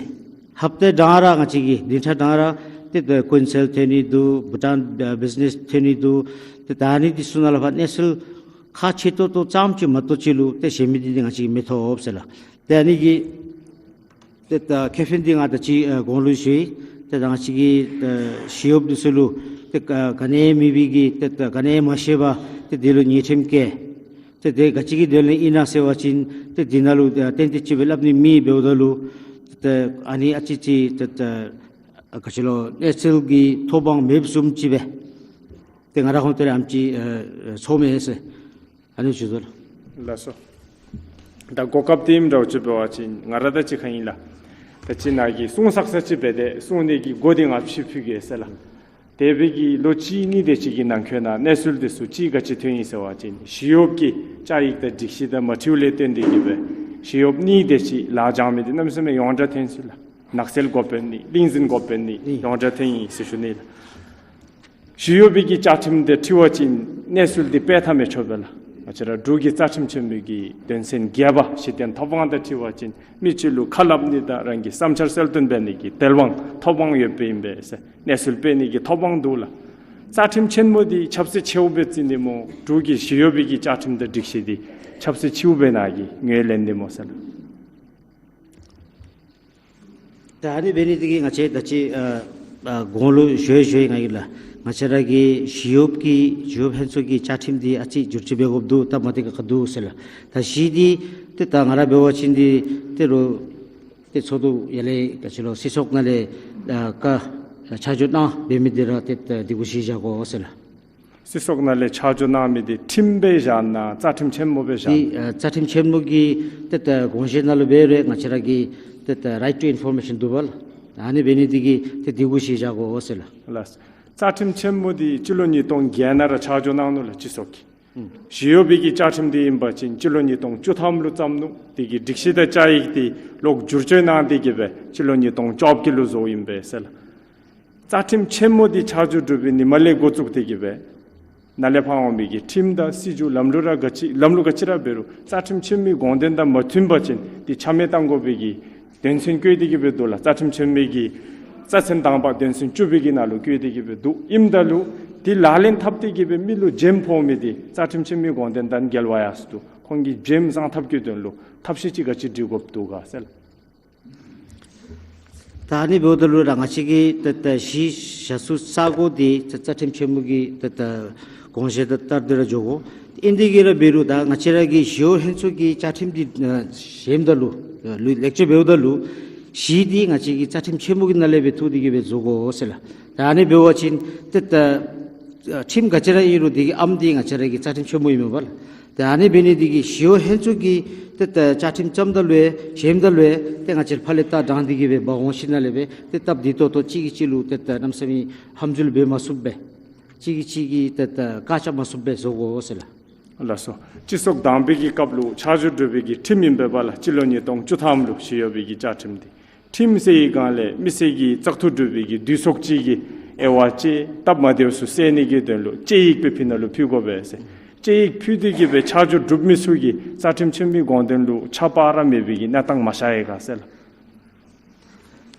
ཧབ་ཏ་གྲངས་ར་ང་བཅས་ཀྱི་བདུན་ཕྲག་གྲངས་ར་ཏེ་ད་ཀུན་སེལ་ཐོན་ནི་འདུག། བྷུ་ཊཱན་ཨ་བིཛི་ནེསི་ཐོན་ནི་འདུག། ཏེ་ད་ཨ་ནི་འདི་ཚུ་ནང་ལས་ཕར་གནས་ཚུལ་ཁག་ཆེ་ཏོག་ཏོ་ཙམ་ཅིག་མ་གཏོགས་ཅིག་ལུ་ཏེ་གཞན་མི་འདི་འདི་ང་བཅས་ཀྱིས་མི་ཐོབ་ཟེར་ལགས། ཏེ་ཨ་ནི་གི་ཏེ་ད་ཁེ་ཕན་འདི་ང་ད་ཅི་ཨ་གོང་ལུ་ཞུ་ཡི། ཏེ་ད་ང་བཅས་ཀྱི་ཨ་ཞི་གཡོགཔ་འདི་ཚུ་ལུ་ཏེ་ག་ག་ནི་མེད་པའི་གི་ཏེ་ད་ག་ནི་མ་ཤེས་པར་ཏེ་འདི་ལུ་ཉེས་ཁྲིམས་བཀལ། ཏེ་དེ་ག་ཅི་གི་དོན་ལས་ཨིན་ན་ཟེར་བ་ཅིན་ཏེ་འདི་ནང་ལུ་ཏེ་ཏན་ཏིག་ཅིག་སྦེ་སླབ་ནི་མེད། འབདཝ་ད་ལུ་ཏེ་ཨ་ནི་ཨ་ཙི་ཅིག་ཏེ་ད་ག་ཅི་ལོ་གནས་ཚུལ་གྱི་ཐོབ་དབང་མེདཔ་བཟུམ་ཅིག་སྦེ་ཏེ་ང་ར་ཁོང་ཏེ་ར་ཨེམ་ཅིག་ཨ་ཨ་ཚོརཝ་མས་ཟེར། ཨ་ནི་ཞུ་དོ་ལགས། ལགས་སོ། ད་གོ་སྐབས་དེ་ཨིནམ་འདྲཝ་ཅིག་འབད་བ་ཅིན་ང་ར་ད་ཅི་ཁ་ཨིན་ལགས། ད་ཅི་ནཱ་གི་གསུང་ཚགས་ཚུ་ཅིག་འབད་དེ་གསུང་ནི་གི་གོ་དེ་ང་ཕྱི་ཕུལ་གེ་ཟེར་ལགས། འདས་པའི་གི་ལོ་གཅིག་གཉིས་དེ་ཅིག་གི་ནང་འཁོད་ནང་གནས་ཚུལ་དེ་ཚུ་ཅིག་ག་ཅི་ཐོན་ཡི་ཟེར་བ་ཅིན་ཞི་གཡོགཔ་གི་བཅའ་ཡིག་དང་སྒྲིག་གཞི་དང་མ་འཁྲིལཝ་ལས་བརྟེན་ཏེ་གི་སྦེ་ཞི་གཡོགཔ་གཉིས་དེ་ཅིག་ལཱ་འགྱངས་མི་དེ་གནམ་མེད་ས་མེད་ཡོངས་གྲགས་ཐོན་ཅི་ལགས། ནགས་ཚལ་འགོ་དཔོན་གཉིས་གླིང་འཛིན་འགོ་དཔོན་གཉིས་ཡོངས་གྲགས་ཐོན་ཡི་ཟེར་ཞུ་ནི་ལགས། ཞི་གཡོགཔ་གི་བཅའ་ཁྲིམས་དེ་འཁྲིལ་བ་ཅིན་གནས་ཚུལ་འདི་དཔེ་ཐ་མ་ཆོད་པས་ལགས། ང་བཅས་ར་འབྲུག་གི་རྩ་ཁྲིམས་ཆེན་མོ་གི་དོན་ཚན་བརྒྱད་པ་གཞི་རྟེན་ཐོབ་དབང་དང་འཁྲིལ་བ་ཅིན་མི་གཅིག་ལུ་ཁ་སླབ་ནི་དང་རང་གི་བསམ་འཆར་གསལ་སྟོན་འབད་ནི་གི་དལ་དབང་ཐོབ་དབང་ཡོདཔ་ཨིན་པས་ཟེར་གནས་ཚུལ་སྤེལ་ནི་གི་ཐོབ་དབང་འདུག་ལགས། རྩ་ཁྲིམས་ཆེན་མོ་འདི་ཆབ་སྲིད་ཆེཝ་སྦེ་བརྩི་ནི་སྨོ། འབྲུག་གི་ཞི་གཡོགཔ་གི་བཅའ་ཁྲིམས་དང་སྒྲིག་གཞི་འདི་ཆབ་སྲིད་ཆེཝ་སྦེ་ནཱ་གིས་ངོས་ལེན་ནི་སྨོ་ཟེར་ལགས། ད་ཨ་ནི་འབད་ནི་དེ་གིས་ང་བཅས་ད་ཅི་ཨ་ཨ་གོང་ལུ་ཞུ་ཡི་ཞུ་ཡི་ང་གིས་ལགས། ང་བཅས་ར་གི་ཞི་གཡོགཔ་གི་ཞི་གཡོགཔ་ལྷན་ཚོགས་ཀྱི་བཅའ་ཁྲིམས་འདི་ཨ་ཙི་བསྒྱུར་བཅོས་འབད་དགོཔ་འདུག། སྟབས་མ་བདེ་ཁག་ཁ་འདུག་ཟེར་ལགས། ད་གཞི་འདི་ཏེ་ད་ང་ར་འབད་བ་ཅིན་འདི་ཏེ་རུང་ཏེ་ཚོགས་འདུ་ཡར་ལས་ག་ཅི་ལོ་སྲིད་ཚོགས་ནང་ལས་ཨ་བཀའ་ཆ་འཇོག་གནང་འབད་མི་འདི་ར་ཏེ་ད་འདི་གུ་གཞི་བཞག་དགོ་ཟེར་ལགས། སྲིད་ཚོགས་ནང་ལས་ཆ་འཇོག་གནང་མི་འདི་ཁྲིམས་སྦེ་བཞག་ན་རྩ་ཁྲིམས་ཆེན་མོ་སྦེ་བཞག། འདི་ཨ་རྩ་ཁྲིམས་ཆེན་མོ་གི་ཏེ་ད་དགོངས་བཞེད་ནང་ལུ་འབད་རུང་ང་བཅས་ར་གི་ཏེ་ད་right to information འདུག་པ་ལགས། ཨ་ནི་འབད་ནི་དེ་གིས་ཏེ་འདི་གུ་གཞི་བཞག་དགོ་ཟེར་ལགས། ལགས། རྩ་ཁྲིམས་ཆེན་མོ་འདི་སྤྱི་ལོ་ཉིས་སྟོང་བརྒྱད་ནང་ར་ཆ་འཇོག་གནང་ནུག་ལགས་སྤྱི་ཚོགས་ཀྱིས། ཞི་གཡོགཔ་གི་བཅའ་ཁྲིམས་འདི་ཨིན་པ་ཅིན་སྤྱི་ལོ་ཉིས་སྟོང་བཅུ་ཐམ་ལུ་བརྩམས་ནུག། དེ་གི་སྒྲིག་གཞི་དང་བཅའ་ཡིག་འདི་ལོག་བསྒྱུར་བཅོས་གནང་སྟེ་གི་སྦེ་སྤྱི་ལོ་ཉིས་སྟོང་བཅོ་བརྒྱད་ལུ་བཟོཝ་ཨིན་པས་ཟེར་ལགས། རྩ་ཁྲིམས་ཆེན་མོ་འདི་ཆ་འཇོག་གྲུབ་པའི་ཉིནམ་ལས་འགོ་བཙུགས་ཏེ་གི་སྦེ་ནཱ་ལས་ཕར་འོང་མི་གི་ཁྲིམས་དང་སྲིད་བྱུས་ལམ་ལུགས་ར་ག་ཅི་ལམ་ལུགས་ག་ཅི་ར་འབད་རུང་རྩ་ཁྲིམས་ཆེན་མོའི་དགོངས་དོན་དང་མ་མཐུན་པ་ཅིན་འདི་ཆ་མེད་གཏང་དགོ་པའི་གི་དོན་ཚན་བཀོད་དེ་གི་སྦེ་འདུག་ལགས། རྩ་ཁྲིམས་ཆེན་མོའི་གི་རྩ་ཚན་དང་པ་དོན་ཚན་བཅུ་པའི་གི་ནང་ལུ་བཀོད་དེ་གི་སྦེ་འདུག། ཨིནམ་ད་ལུ་འདི་ལག་ལེན་འཐབ་སྟེ་གི་སྦེ་མི་ལུ་བྱེམ་ཕོག་མི་འདི་རྩ་ཁྲིམས་ཆེན་མོའི་དགོངས་དོན་དང་འགལ་བ་ཡར་སོ་འདུག། ཁོང་གི་བྱེམ་བཟང་ཐབས་ཀྱི་དོན་ལུ་ཐབས་ཤེས་ཅིག་ག་ཅི་སྒྲིག་དགོཔ་འདུག་ག་ཟེར་ལགས། ད་ཨ་ནི་འབདཝ་ད་ལུ་ར་ང་བཅས་ཀྱི་ད་ད་གཞི་བཞག་ས་ས་གོ་འདི་རྩ་རྩ་ཁྲིམས་ཆེན་མོ་གི་ད་ད་དགོངས་བཞེད་དང་ལྟར་དེ་ར་འགྱོ་དགོ། ཨིན་དེ་གི་ར་འབད་རུང་ད་ང་བཅས་ར་གི་ཞི་གཡོག་ལྷན་ཚོགས་ཀྱི་བཅའ་ཁྲིམས་འདི་ཨ་ཞིནམ་ད་ལུ་ལུ་ལེགས་བཅོས་འབདཝ་ད་ལུ་གཞི་འདི་ང་བཅས་ཀྱི་རྩ་ཁྲིམས་ཆེན་མོ་གི་ནང་ལས་སྦེ་ཐུག་སྟེ་གི་སྦེ་བཟོ་དགོ་ཟེར་ལགས། ད་ཨ་ནི་འབད་བ་ཅིན་ཏེ་ད་ཁྲིམས་ག་ཅི་ར་ཨིན་རུང་དེ་གི་ཨམ་འདི་ང་བཅས་ར་གི་རྩ་ཁྲིམས་ཆེན་མོ་ཨིན་མས་པ་ལགས། ཏེ་ཨ་ནི་འབད་ནི་འདི་གིས་ཞི་གཡོག་ལྷན་ཚོགས་ཀྱི་ཏེ་ད་བཅའ་ཁྲིམས་བརྩམ་ད་ལུ་ཡང་ཞིནམ་ད་ལུ་ཡང་ཏེ་ང་བཅས་ཕར་ལས་ལྟ་དྲང་སྟེ་གི་སྦེ་འབག་འོང་ཞིནམ་ལས་སྦེ་ཏེ་སྟབས་བདེ་ཏོག་ཏོ་གཅིག་གིས་གཅིག་ལུ་ཏེ་ད་གནམ་མེད་ས་མེད་ཧམ་འཛུལ་འབད་མ་ཚུགསཔ་སྦེ་གཅིག་གིས་གཅིག་གི་ཏེ་ད་བཀག་ཆ་མ་ཚུགསཔ་སྦེ་བཟོ་དགོ་ཟེར་ལགས། ལགས་སོ། སྤྱི་ཚོགས་དང་པའི་གི་སྐབས་ལུ་ཆ་འཇོག་གྲུབ་པའི་གི་ཁྲིམས་ཨིན་པས་པ་ལགས། སྤྱི་ལོ་ཉིས་སྟོང་བཅུ་ཐམ་ལུ་ཞི་གཡོག་པའི་གི་བཅའ་ཁྲིམས་འདི། ཁྲིམས་ཟེར་བའི་སྒང་ལས་མི་སེར་གྱི་བཙག་འཐུ་གྲུབ་པའི་གི་འདུས་ཚོགས་ཅིག་གི་དབྱེ་བ་དཔྱད་སྟབས་མ་བདེཝ་ཚུ་སེལ་ནི་གི་དོན་ལུ་དཔྱད་ཡིག་སྦེ་ཕུལ་ནཱ་ལུ་ཕུལ་དགོ་པས་ཟེར། དཔྱད་ཡིག་ཕུལ་ཏེ་གི་སྦེ་ཆ་འཇོག་གྲུབ་མི་ཚུ་གིས་རྩ་ཁྲིམས་ཆེན་མོའི་དགོངས་དོན་ལུ་ཆ་པ་ར་མེད་པའི་གི་གནས་སྟངས་མ་ཤར་ཡི་ག་ཟེར་ལགས།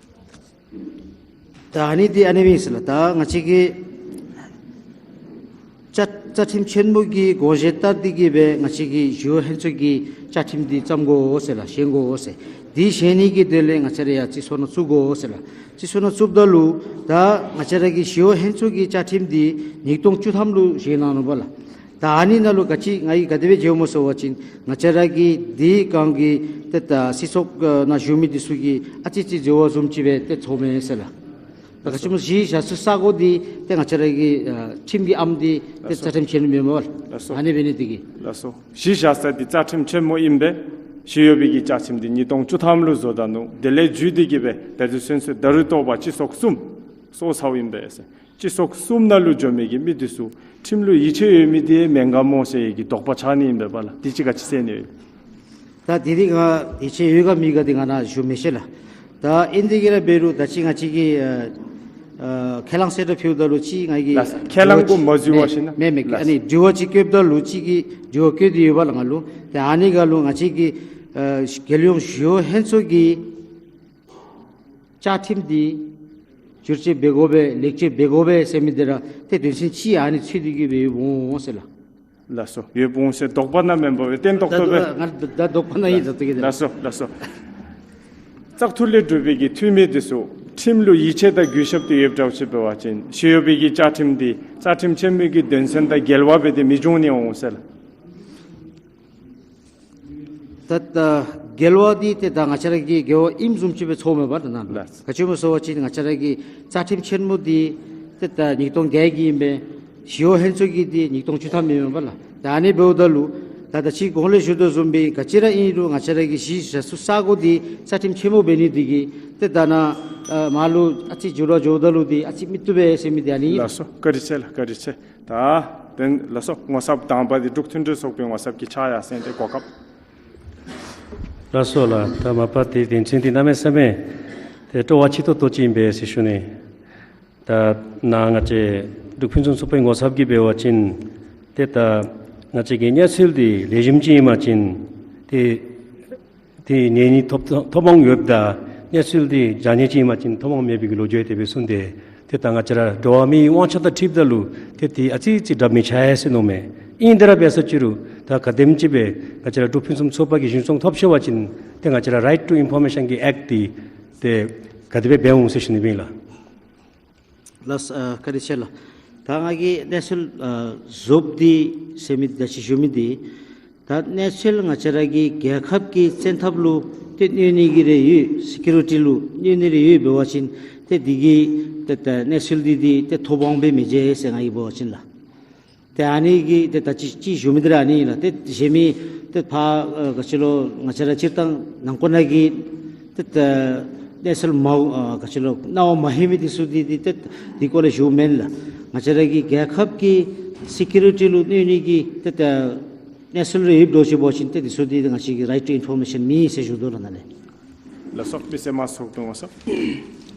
ད་ཨ་ནི་འདི་ཨ་ནི་ཨིན་ཟེར་ལགས། ད་ང་བཅས་ཀྱི་བཅའ་རྩ་ཁྲིམས་ཆེན་མོ་གི་དགོངས་བཞེད་ལྟར་འདི་གི་སྦེ་ང་བཅས་ཀྱི་ཞི་གཡོག་ལྷན་ཚོགས་ཀྱི་བཅའ་ཁྲིམས་འདི་བརྩམ་དགོ་ཟེར་ལགས། བཞེངས་དགོ་ཟེར། འདི་བཞེངས་ནི་གི་དོན་ལས་ང་བཅས་ར་ཡར་རྩིས་སོ་ནང་བཙུགས་དགོ་ཟེར་ལགས། རྩིས་སོ་ནང་བཙུགསཔ་ད་ལུ་ད་ང་བཅས་ར་གི་ཞི་གཡོག་ལྷན་ཚོགས་ཀྱི་བཅའ་ཁྲིམས་འདི་ཉིས་སྟོང་བཅུ་ཐམ་ལུ་བཞེངས་གནང་ནུག་པ་ལགས། ད་ཨ་ནི་ནང་ལུ་ག་ཅི་ང་གིས་ག་དེ་སྦེ་མཇལཝ་སྨོ་ཟེར་བ་ཅིན་ང་བཅས་ར་གི་འདི་གང་གི་ཏེ་ད་སྲིད་ཚོགས་ནང་བཞུགས་མི་འདི་ཚུ་གིས་ཨ་ཙི་ཅིག་འཛོལ་བ་བཟུམ་ཅིག་སྦེ་ཏེ་ཚོརཝ་མས་ཟེར་ལགས། ད་ག་ཅི་སྨོ་གཞི་བཞག་ས་ས་གོ་འདི་ཏེ་ང་བཅས་ར་གི་ཨ་ཁྲིམས་ཀྱི་ཨམ་འདི་ཏེ་ལགས་སོ། རྩ་ཁྲིམས་ཆེན་མོ་ཨིན་མས་པ་ལགས། ལགས་སོ། ཨ་ནི་འབད་ནི་འདི་གིས། ལགས་སོ། གཞི་བཞག་ས་འདི་རྩ་ཁྲིམས་ཆེན་མོ་ཨིན་པས། ཞི་གཡོགཔ་གི་བཅའ་ཁྲིམས་འདི་ཉིས་སྟོང་བཅུ་ཐམ་ལུ་བཟོ་ད་ནུག། དེ་ལས་བརྒྱུད་དེ་གི་སྦེ་ད་ལྟོ་ཚུན་ཚོད་ད་རུང་ལྟོ་བ་སྤྱི་ཚོགས་གསུམ་སོ་སོ་ཨིན་པས་ཟེར། སྤྱི་ཚོགས་གསུམ་ནང་ལུ་འགྱོ་མི་གི་མི་འདི་ཚུ་ཁྲིམས་ལུ་ཡིད་ཆེས་ཡོད་མི་འདི་མེན་ག་མོ་ཟེར་གྱི་དོགས་པ་ཆགས་ནི་ཨིན་པས་པ་ལགས། འདི་ཅིག་ག་ཅི་ཟེར་ནི་ཡོད། ད་འདི་འདི་ང་ཡིད་ཆེས་ཡོད་ག་མེད་ག་འདི་ང་ནཱ་ཞུ་མི་ཤེས་ལགས། ད་ཨིན་དེ་གི་ར་འབད་རུང་ད་ཅི་ང་བཅས་ཀྱིས་ཨ་ཨ་ཁས་བླངས་ཟེར་ར་ཕུལཝ་ད་ལུ་ཅིག་ང་གིས་ལགས། ཁས་བླངས་གུ་མ་འཛུལ་བ་ཞིན་ན་མེན་མེན་ལགས། ཨ་ནི་དྲི་བ་ཅིག་བཀོདཔ་ད་ལུ་ཅིག་གིས་དྲི་བ་བཀོད་དེ་ཡོད་པ་ལགས་ང་ལུ། ད་ཨ་ནི་ག་ལུ་ང་བཅས་ཀྱི་ཨ་རྒྱལ་ཡོངས་ཞི་གཡོག་ལྷན་ཚོགས་ཀྱི་བཅའ་ཁྲིམས་འདི་བསྒྱུར་བཅོས་འབད་དགོ་པས་ལེགས་བཅོས་འབད་དགོ་པས་ཟེར་མི་འདི་ར་ཏེ་དོན་ཚན་ཅིག་ཨ་ནི་ཚུད་དེ་གི་སྦེ་ཡོདཔ་འོང་ཟེར་ལགས། ལགས་སོ། ཡོདཔ་འོང་ཟེར་དོགས་པ་ནང་མེན་པ་སྦེ་གཏན་ཐོག་ཏོ་སྦེ། ད་ད་དོགས་པ་ནང་ཨིན་ད་ལྟོ་གི་ད། ལགས་སོ་ལགས་སོ། བཙག་འཐུ་ལས་གྲུབ་པའི་གི་འཐུས་མི་འདི་ཚུ་ཁྲིམས་ལུ་ཡིད་ཆེས་དང་གུས་ཞབས་འདི་ཡོདཔ་འདྲཝ་ཅིག་འབད་བ་ཅིན་ཞི་གཡོགཔ་གི་བཅའ་ཁྲིམས་འདི་རྩ་ཁྲིམས་ཆེན་མོ་གི་དོན་ཚན་དང་འགལ་བ་སྦེ་ཏེ་མི་འབྱུང་ནི་འོང་ཟེར་ལགས། ད་ད་འགལ་བ་འདི་ཏེ་ད་ང་བཅས་ར་གི་འགལ་བ་ཨིནམ་བཟུམ་ཅིག་སྦེ་ཚོརཝ་མས་པ་ད་ནཱ་ལུ། ལགས། ག་ཅི་སྨོ་ཟེར་བ་ཅིན་ང་བཅས་ར་གི་རྩ་ཁྲིམས་ཆེན་མོ་འདི་ཏེ་ད་ཉིས་སྟོང་བརྒྱད་ཀྱི་ཨིན་པས། ཞི་གཡོག་ལྷན་ཚོགས་ཀྱི་འདི་ཉིས་སྟོང་བཅུ་ཐམ་ཨིན་པས་པ་ལགས། ད་ཨ་ནི་འབདཝ་ད་ལུ་ད་ད་ཅི་གོང་ལས་ཞུ་དོ་བཟུམ་སྦེ་ག་ཅི་ར་ཨིན་རུང་ང་བཅས་ར་གི་གཞི་བཞག་ས་གོ་འདི་རྩ་ཁྲིམས་ཆེན་མོ་འབད་ནི་འདི་གིས་ཏེ་ད་ནཱ་ཨ་མར་ལུ་ཨ་ཙི་འགྱུར་བ་འགྱོཝ་ད་ལུ་འདི་ཨ་ཙི་མི་བཏུབ་པས་ཟེར་མི་འདི་ཨ་ནི་ཨིན། ལགས་སོ། བཀའ་དྲིན་ཆེ་ལགས། བཀའ་དྲིན་ཆེ། ད་དེ་ལགས་སོ། ངོ་ཚབ་དང་པ་འདི་འབྲུག་མཐུན་སྒྲིལ་ཚོགས་པའི་ངོ་ཚབ་ཀྱིས་ཕྱག་ཡར་སེང་སྟེ་གོ་སྐབས། ལགས་སོ་ལགས། ད་མ་པ་ཏེ་དོན་ཚན་འདི་གནམ་མེད་ས་མེད་ཏེ་སྤྲོ་བ་ཆེ་ཏོག་ཏོ་ཅིག་ཨིན་པས་ཟེར་ཞུ་ནི། ད་ནཱ་ང་བཅས་འབྲུག་ཕུན་སུམ་ཚོགས་པའི་ངོ་ཚབ་ཀྱིས་འབད་བ་ཅིན་ཏེ་ད་ང་བཅས་ཀྱི་གནས་ཚུལ་འདི་ལེགས་ཤོམ་ཅིག་ཨིན་པ་ཅིན་ཏེ་ཏེ་ཉན་ནི་ཐོབ་ཐོབ་དབང་ཡོདཔ་ད་གནས་ཚུལ་འདི་བྱང་ཉེས་ཅིག་ཨིན་པ་ཅིན་ཐོབ་དབང་མེད་པའི་གི་ལོ་རྒྱུས་དེ་སྦེ་གསུངས་ཏེ། ཏེ་ད་ང་བཅས་ར་འགྲོ་བ་མིའི་དབང་ཆ་དང་འཁྲིལཝ་ད་ལུ་ཏེ་ཏེ་ཨ་ཙི་ཅིག་འདྲ་མི་ཆ་ཡ་ཟེར་མནོཝ་མས། ཨིན་དེ་ར་འབད་ས་ཅི་རུང་ད་ག་དེམ་ཅིག་སྦེ་ང་བཅས་ར་འབྲུག་ཕུན་སུམ་ཚོགས་པ་གིས་གཞུང་ཚོགས་ཐོབ་ཤོར་བ་ཅིན་ཏེ་ང་བཅས་ར་Right to Information གི་Act འདི་ཏེ་ག་དེ་སྦེ་འབད་འོང་ཟེར་ཞུ་ནི་ཨིན་ལགས། ལགས་སོ། ཨ་བཀའ་དྲིན་ཆེ་ལགས། ད་ང་གིས་གནས་ཚུལ་ཨ་བཟོཝ་འདི་ཟེར་མི་ད་ཅི་ཞུ་མི་འདི་ད་གནས་ཚུལ་ང་བཅས་ར་གི་རྒྱལ་ཁབ་ཀྱི་བཙན་ཐབས་ལུ་ཏེ་གནོད་ནི་གི་རེ་ཡོད། སི་ཀིའུ་རི་ཊི་ལུ་གནོད་ནི་རེ་ཡོད་འབད་བ་ཅིན་ཏེ་འདི་གི་ཏེ་ད་གནས་ཚུལ་འདི་འདི་ཏེ་ཐོབ་དབང་འབད་མི་བྱ་ཟེར་ང་གིས་འབད་བ་ཅིན་ལགས། ཏེ་ཨ་ནི་གི་ཏེ་ད་ཅི་ཅི་ཞུ་མི་འདི་ར་ཨ་ནི་ལགས། ཏེ་གཞན་མི་ཏེ་ཕར་ཨ་ག་ཅི་ལོ་ང་བཅས་ར་སྤྱིར་བཏང་ནང་འཁོད་ནང་གི་ཏེ་ད་གནས་ཚུལ་མ་ཨ་ག་ཅི་ལོ་གནང་བ་མ་ལྷོད་མི་འདི་ཚུ་འདི་འདི་ཏེ་འདི་སྐོར་ལས་ཞུཝ་མེན་ལགས། ང་བཅས་ར་གི་རྒྱལ་ཁབ་ཀྱི་སི་ཀིའུ་རི་ཊི་ལུ་གནོད་ནི་གི་ཏེ་ད་གནས་ཚུལ་རེ་ཡོདཔ་འདྲཝ་ཅིག་འབད་བ་ཅིན་ཏེ་འདི་ཚུ་འདི་ང་བཅས་ཀྱིས་Right to Information མེད་ཟེར་ཞུ་དོ་ལགས་ནཱ་ལས། ལགས་སོ། མི་སེར་དམངས་གཙོ་ཚོགས་པའི་ངོ་ཚབ།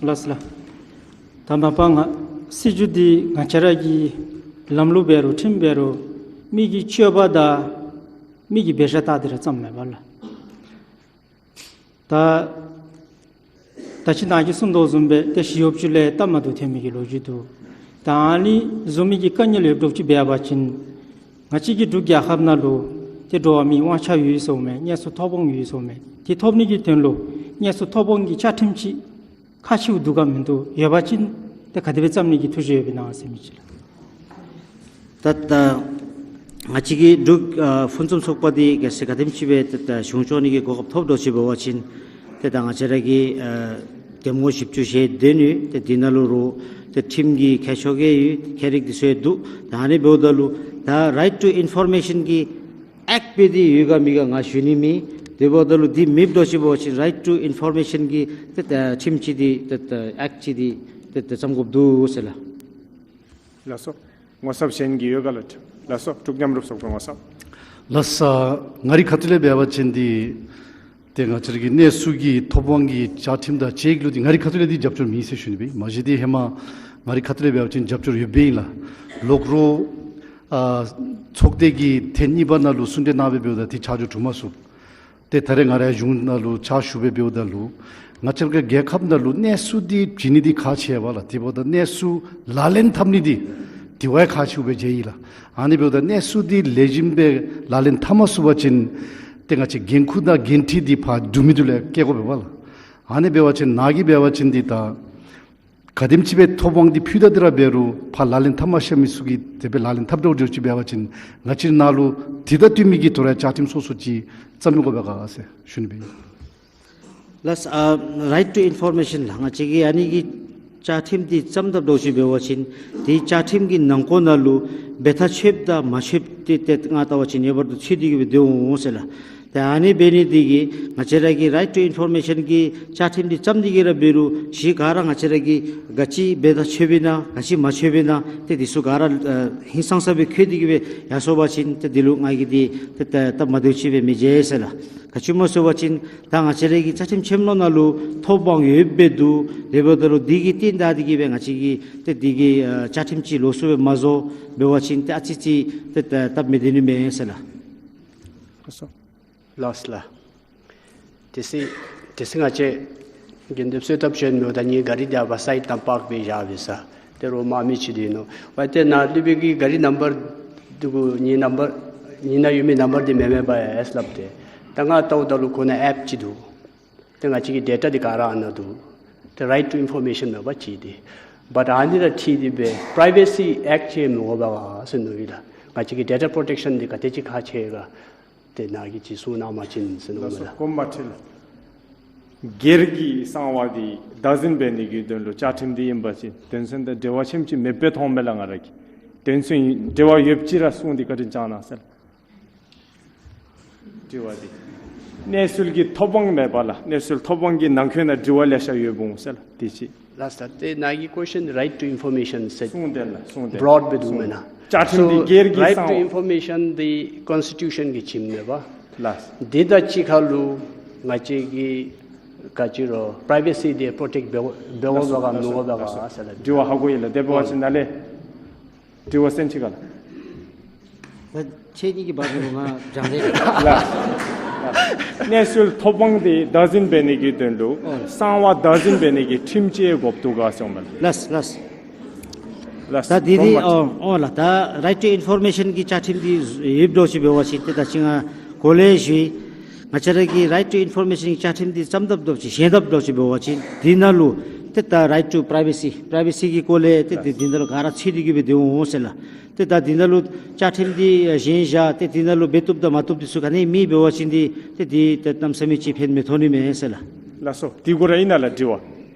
ལགས་སོ་ལགས། ད་མ་པ་ང་སྲིད་བྱུས་འདི་ང་བཅས་ར་གི་ལམ་ལུགས་འབད་རུང་ཁྲིམས་འབད་རུང་མི་གི་སྤྱོད་པ་དང་མི་གི་འབད་བཞག་ད་འདི་ར་ཙམ་མེན་པ་ལགས། ད་ད་ཅི་ནཱ་གིས་གསུངས་དོ་བཟུམ་སྦེ་ཏེ་ཞི་གཡོགཔ་ཚུ་ལས་སྟབས་མ་བདེཝ་ཐོན་མི་གི་ལོ་རྒྱུས་འདུག། ད་ཨ་ནི་བཟུམ་མའི་གི་དཀའ་ངལ་ཡོདཔ་འདྲཝ་ཅིག་འབད་བ་ཅིན་ང་བཅས་ཀྱི་འབྲུག་རྒྱལ་ཁབ་ནང་ལུ་ཏེ་འགྲོ་བ་མིའི་དབང་ཆ་ཡོད་ཟེརཝ་མས། གནས་ཚུལ་ཐོབ་དབང་ཡོད་ཟེརཝ་མས། དེ་ཐོབ་ནི་གི་དོན་ལུ་གནས་ཚུལ་ཐོབ་དབང་གི་བཅའ་ཁྲིམས་ཅིག་ཁག་ཆེཝ་འདུག་ག་མིན་འདུག། ཡོད་པ་ཅིན་ཏེ་ག་དེ་སྦེ་བརྩམ་ནི་གི་ཐུགས་བཞེད་ཡོདཔ་ཨིན་ན་ཟེར་མི་ཅིག་ལགས། ད་ད་ང་བཅས་ཀྱི་འབྲུག་ཨ་ཕུན་སུམ་ཚོགས་པ་འདི་གལ་སྲིད་ག་དེམ་ཅིག་སྦེ་ད་ད་གཞུང་སྐྱོང་ནི་གི་གོ་སྐབས་ཐོབ་འདྲཝ་ཅིག་འབད་བ་ཅིན་ཏེ་ད་ང་བཅས་ར་གི་ཨ་འདེམས་ངོ་བཞི་བཅུ་ཞེ་བདུན་ཡོད། ཏེ་འདི་ནང་ལུ་རུང་ཏེ་ཁྲིམས་ཀྱི་ཁྱད་ཆོས་ཀྱི་ཡོད། ཁྱད་རིག་འདི་ཚུ་ཡང་འདུག། ད་ཨ་ནི་འབདཝ་ད་ལུ་ད་Right to Information གི་Act འབད་དེ་ཡོད་ག་མེད་ག་ང་ཞུ་ནི་མེད། དེ་འབདཝ་ད་ལུ་འདི་མེདཔ་འདྲཝ་ཅིག་འབད་བ་ཅིན་Right to Information གི་ཏེ་ད་ཁྲིམས་ཅིག་འདི་ཏེ་ད་Act ཅིག་འདི་ཏེ་ད་བརྩམ་དགོཔ་འདུག་ཟེར་ལགས། ལགས་སོ། ངོ་ཚབ་གཞན་གྱི་ཡོད་ག་ལགས། ལགས་སོ། འབྲུག་མཉམ་རུབ་ཚོགས་པའི་ངོ་ཚབ། ལགས་སོ། ང་རའི་ཁ་ཐུག་ལས་འབད་བ་ཅིན་འདི་ཏེ་ང་བཅས་ར་གི་གནས་ཚུལ་གྱི་ཐོབ་དབང་གི་བཅའ་ཁྲིམས་དང་བཅས་ལུ་འདི་ང་རའི་ཁ་ཐུག་ལས་འདི་རྒྱབ་སྐྱོར་མེད་ཟེར་ཞུ་ནི་སྦེ། མ་གཞི་འདི་ཧེ་མ་ང་རའི་ཁ་ཐུག་ལས་འབད་བ་ཅིན་རྒྱབ་སྐྱོར་ཡོདཔ་ཨིན་ལགས། ལོག་རོགས་ཨ་ཚོགས་སྡེ་གིས་ཐེངས་གཉིས་པ་ནང་ལུ་གསུང་གྲོས་གནང་སྦེ་འབདཝ་ད་འདི་ཆ་འཇོག་གྲུབ་མ་ཚུགས། ཏེ་ད་རེས་ང་རའི་གཞུང་ནང་ལུ་ཕྱག་ཞུ་སྦེ་འབདཝ་ད་ལུ་ང་བཅས་ར་གི་རྒྱལ་ཁབ་ནང་ལུ་གནས་ཚུལ་འདི་བྱིན་ནི་འདི་ཁག་ཆེ་བས་ལགས། དེ་འབདཝ་ད་གནས་ཚུལ་ལག་ལེན་འཐབ་ནི་འདི་དེ་བ་ཡང་ཁག་ཆེཝ་སྦེ་མཇལ་ཡི་ལགས། ཨ་ནི་འབདཝ་ད་གནས་ཚུལ་འདི་ལེགས་ཤོམ་སྦེ་ལག་ལེན་འཐབ་མ་ཚུགས་པ་ཅིན་ཏེ་ང་བཅས་འགན་ཁུར་དང་འགན་འཁྲི་འདི་ཕར་འགྲུབ་མི་འདི་ལུ་སྐྱེལ་དགོ་པས་ལགས། ཨ་ནི་འབད་བ་ཅིན་ནཱ་གིས་འབད་བ་ཅིན་འདི་ད་ག་དེམ་ཅིག་སྦེ་ཐོབ་དབང་འདི་ཕུལ་ད་འདི་ར་འབད་རུང་ཕར་ལག་ལེན་འཐབ་མ་ཤེས་མི་ཚུ་གིས་དེ་སྦེ་ལག་ལེན་འཐབ་འདྲཝ་འདྲཝ་ཅིག་འབད་བ་ཅིན་ང་བཅས་ནཱ་ལུ་དེ་དང་བསྟུན་མི་གི་དོ་རུང་བཅའ་ཁྲིམས་སོ་སོ་ཅིག་བརྩམ་མི་དགོ་པས་ག་ཟེར་ཞུ་ནི་སྦེ་ཨིན། ལགས་སོ། ཨ་Right to Information ལགས། ང་བཅས་ཀྱི་ཨ་ནི་གི་བཅའ་ཁྲིམས་འདི་བརྩམ་ད་འདྲཝ་ཅིག་འབད་བ་ཅིན་དེ་བཅའ་ཁྲིམས་ཀྱི་ནང་འཁོད་ནང་ལུ་འབད་ཐག་ཆོདཔ་དང་མ་ཆོདཔ་འདི་ཏེ་ང་བལྟ་བ་ཅིན་ངེས་པར་དུ་ཚུད་དེ་གི་སྦེ་སྡོད་འོང་ཟེར་ལགས། ད་ཨ་ནི་འབད་ནི་འདི་གིས་ང་བཅས་ར་གི་right to information གི་བཅའ་ཁྲིམས་འདི་བརྩམས་ཏེ་གི་ར་འབད་རུང་གཞི་ག་ར་ང་བཅས་ར་གིས་ག་ཅི་འབདཝ་ད་ཆོགཔ་ཨིན་ན་ག་ཅི་མ་ཆོགཔ་ཨིན་ན་ཏེ་འདི་ཚུ་ག་ར་ཨ་ཧིང་སངས་ས་སྦེ་བཀོད་དེ་གི་སྦེ་ཡར་སོང་པ་ཅིན་ཏེ་འདི་ལུ་ང་གིས་འདི་ཏེ་ད་སྟབས་མ་བདེཝ་ཅིག་སྦེ་མི་མཇལ་ཟེར་ལགས། ག་ཅི་སྨོ་ཟེར་བ་ཅིན་ད་ང་བཅས་ར་གི་བཅའ་ཁྲིམས་ཆེན་མོ་ནང་ལུ་ཐོབ་དབང་ཡོདཔ་སྦེ་འདུག། དེ་འབདཝ་ད་ལུ་འདི་གི་རྟིང་བདའ་སྟེ་གི་སྦེ་ང་བཅས་ཀྱིས་ཏེ་འདི་གི་ཨ་བཅའ་ཁྲིམས་ཅིག་ལོགས་སུ་སྦེ་མ་བཟོ་འབད་བ་ཅིན་ཏེ་ཨ་ཙི་ཅིག་ཏེ་ད་སྟབས་མི་བདེ་ནི་མས་ཟེར་ལགས། ལགས་སོ། ལགས་ལགས། དེ་སྲིད་དེ་སྲིད་ང་བཅས་དགེ་འདུན་གསོལ་ཐབ་བྱོན་མི་ད་ནི་ག་རི་དེ་ཨ་བ་སའིཌ་ནང་པཱརཀ་འབད་བཞག་པས་ས། ཏེ་རོགས་མ་མི་ཅིག་འདི་ནོ། ཝའི་ཏེ་ནཱ་ལུ་སྦེ་གི་ག་རི་ནམ་བར་འདི་གུ་ནི་ནམ་བར་ནི་ནང་ཡོད་མི་ནམ་བར་འདི་མེན་མེན་པས་ཟེར་སླབ་སྟེ། ད་ང་བལྟཝ་ད་ལུ་ཁོ་ནཱ་ཨེཔ་ཅིག་འདུག། ཏེ་ང་བཅས་ཀྱི་ཌེ་ཊ་འདི་ག་ར་ཨ་ནཱ་འདུག། ཏེ་right to information མེན་པ་ཅིག་འདི། བཊ་ཨ་ནི་ར་འཁྲིལ་ཏེ་སྦེ་པི་རའི་ཝེ་སི་ཨེཀཊ་ཅིག་མི་དགོ་པས་ག་ཟེར་མནོ་ཡི་ལགས། ང་བཅས་ཀྱི་ཌེ་ཊ་པོརོ་ཊེཀ་ཤཱན་འདི་ག་དེ་ཅིག་ཁག་ཆེ་ག། ཏེ་ནཱ་གིས་ཅིག་གསུང་གནང་བ་ཅིན་ཟེར་མནོ་ལགས་སོ། ལགས། དགོངསམ་མ་ཁྲེལ། སྒེར་གྱི་གསང་བ་འདི་བདག་འཛིན་འབད་ནི་གི་དོན་ལུ་བཅའ་ཁྲིམས་འདི་ཨིན་པ་ཅིན་དོན་ཚན་དང་འབྲེལ་བ་ཆེམ་ཅིག་མེདཔ་སྦེ་མཐོངམ་མས་ལགས། ང་ར་གིས་དོན་ཚན་འབྲེལ་བ་ཡོདཔ་ཅིག་ར་གསུངས་ཏེ་བཀའ་དྲིན་བསྐྱང་གནང་ཟེར། དྲི་བ་འདི་གནས་ཚུལ་གྱི་ཐོབ་དབང་མེད་པ་ལགས། གནས་ཚུལ་ཐོབ་དབང་གི་ནང་འཁོད་ནང་དྲི་བ་ལེ་ཤ་ཡོདཔ་འོང་ཟེར་ལགས། དེ་ཅིག། ལགས་སོ། ཏེ་ནཱ་གི་ཀོ་ཤཱན་right to information ཟེར་གསུངས་ཏེ་ལགས། གསུངས་ཏེ་བྷི་རོཌ་སྦེ་འདུག་མེན་ན། བཅའ་ཁྲིམས་འདི་སོ་སྒེར་གྱི་right to གསང་བ། Information འདི་ཀོན་སི་ཊི་ཊུ་ཤཱན་གྱི་ཁྲིམས་མེན་པ། ལགས། འདི་དང་གཅིག་ཁར་ལུ་ང་བཅས་ཀྱི་ག་ཅི་རུང་པི་རའི་ཝེ་སི་འདི་པོ་རོ་ཊེཀཊ་འབད་འབད་དགོ་པས་ག་མི་དགོ་པས་ག་ཟེར་ལགས། དྲི་བ་ཧ་གོ་ཡི་ལགས། དེ་འབད་བ་ཅིན་ནཱ་ལས་དྲི་བ་གསན་ཅི་ག་ལགས། ད་ཁྱེད་གཉིས་ཀྱི་བར་ན་ང་སྦྱང་རེ། ལགས། གནས་ཚུལ་ཐོབ་དབང་འདི་བདག་འཛིན་འབད་ནི་གི་དོན་ལུ་ཨོ་གསང་བ་བདག་འཛིན་འབད་ནི་གི་ཁྲིམས་ཅིག་དགོཔ་འདུག་ག་ཟེར་མས། ལགས་ལགས། ལགས། ད་འདི་འདི་དགོངསམ་ཨོ་ཨོ་ལགས། ད་right to information གི་བཅའ་ཁྲིམས་འདི་ཡོདཔ་འདྲཝ་ཅིག་འབད་བ་ཅིན་ཏེ་ད་ཅི་ང་གོང་ལས་ཞུ་ཡི། ང་བཅས་ར་གི་right to information གི་བཅའ་ཁྲིམས་འདི་བརྩམ་དཔ་འདྲཝ་ཅིག་བཞེངས་དཔ་འདྲཝ་ཅིག་འབད་བ་ཅིན་འདི་ནང་ལུ་ཏེ་ད་right to privacy privacy གི་སྐོར་ལས་ཏེ་འདི་འདི་ནང་ལུ་ག་ར་ཚུད་དེ་གི་སྦེ་འདུག་འོང་ཟེར་ལགས། ཏེ་ད་འདི་ནང་ལུ་བཅའ་ཁྲིམས་འདི་བཞེངས་བཞག་སྟེ་འདི་ནང་ལུ་འབད་བཏུབ་དང་མ་བཏུབ་འདི་ཚུ་ག་ནི་མེད་པ་འབད་བ་ཅིན་འདི་ཏེ་འདི་ཏེ་གནམ་མེད་ས་མེད་ཅིག་ཕན་མི་ཐོགས་ནི་མས་ཟེར་ལགས། ལགས་སོ། འདི་གུ་ར་ཨིན་ན་ལགས་དྲི་བ།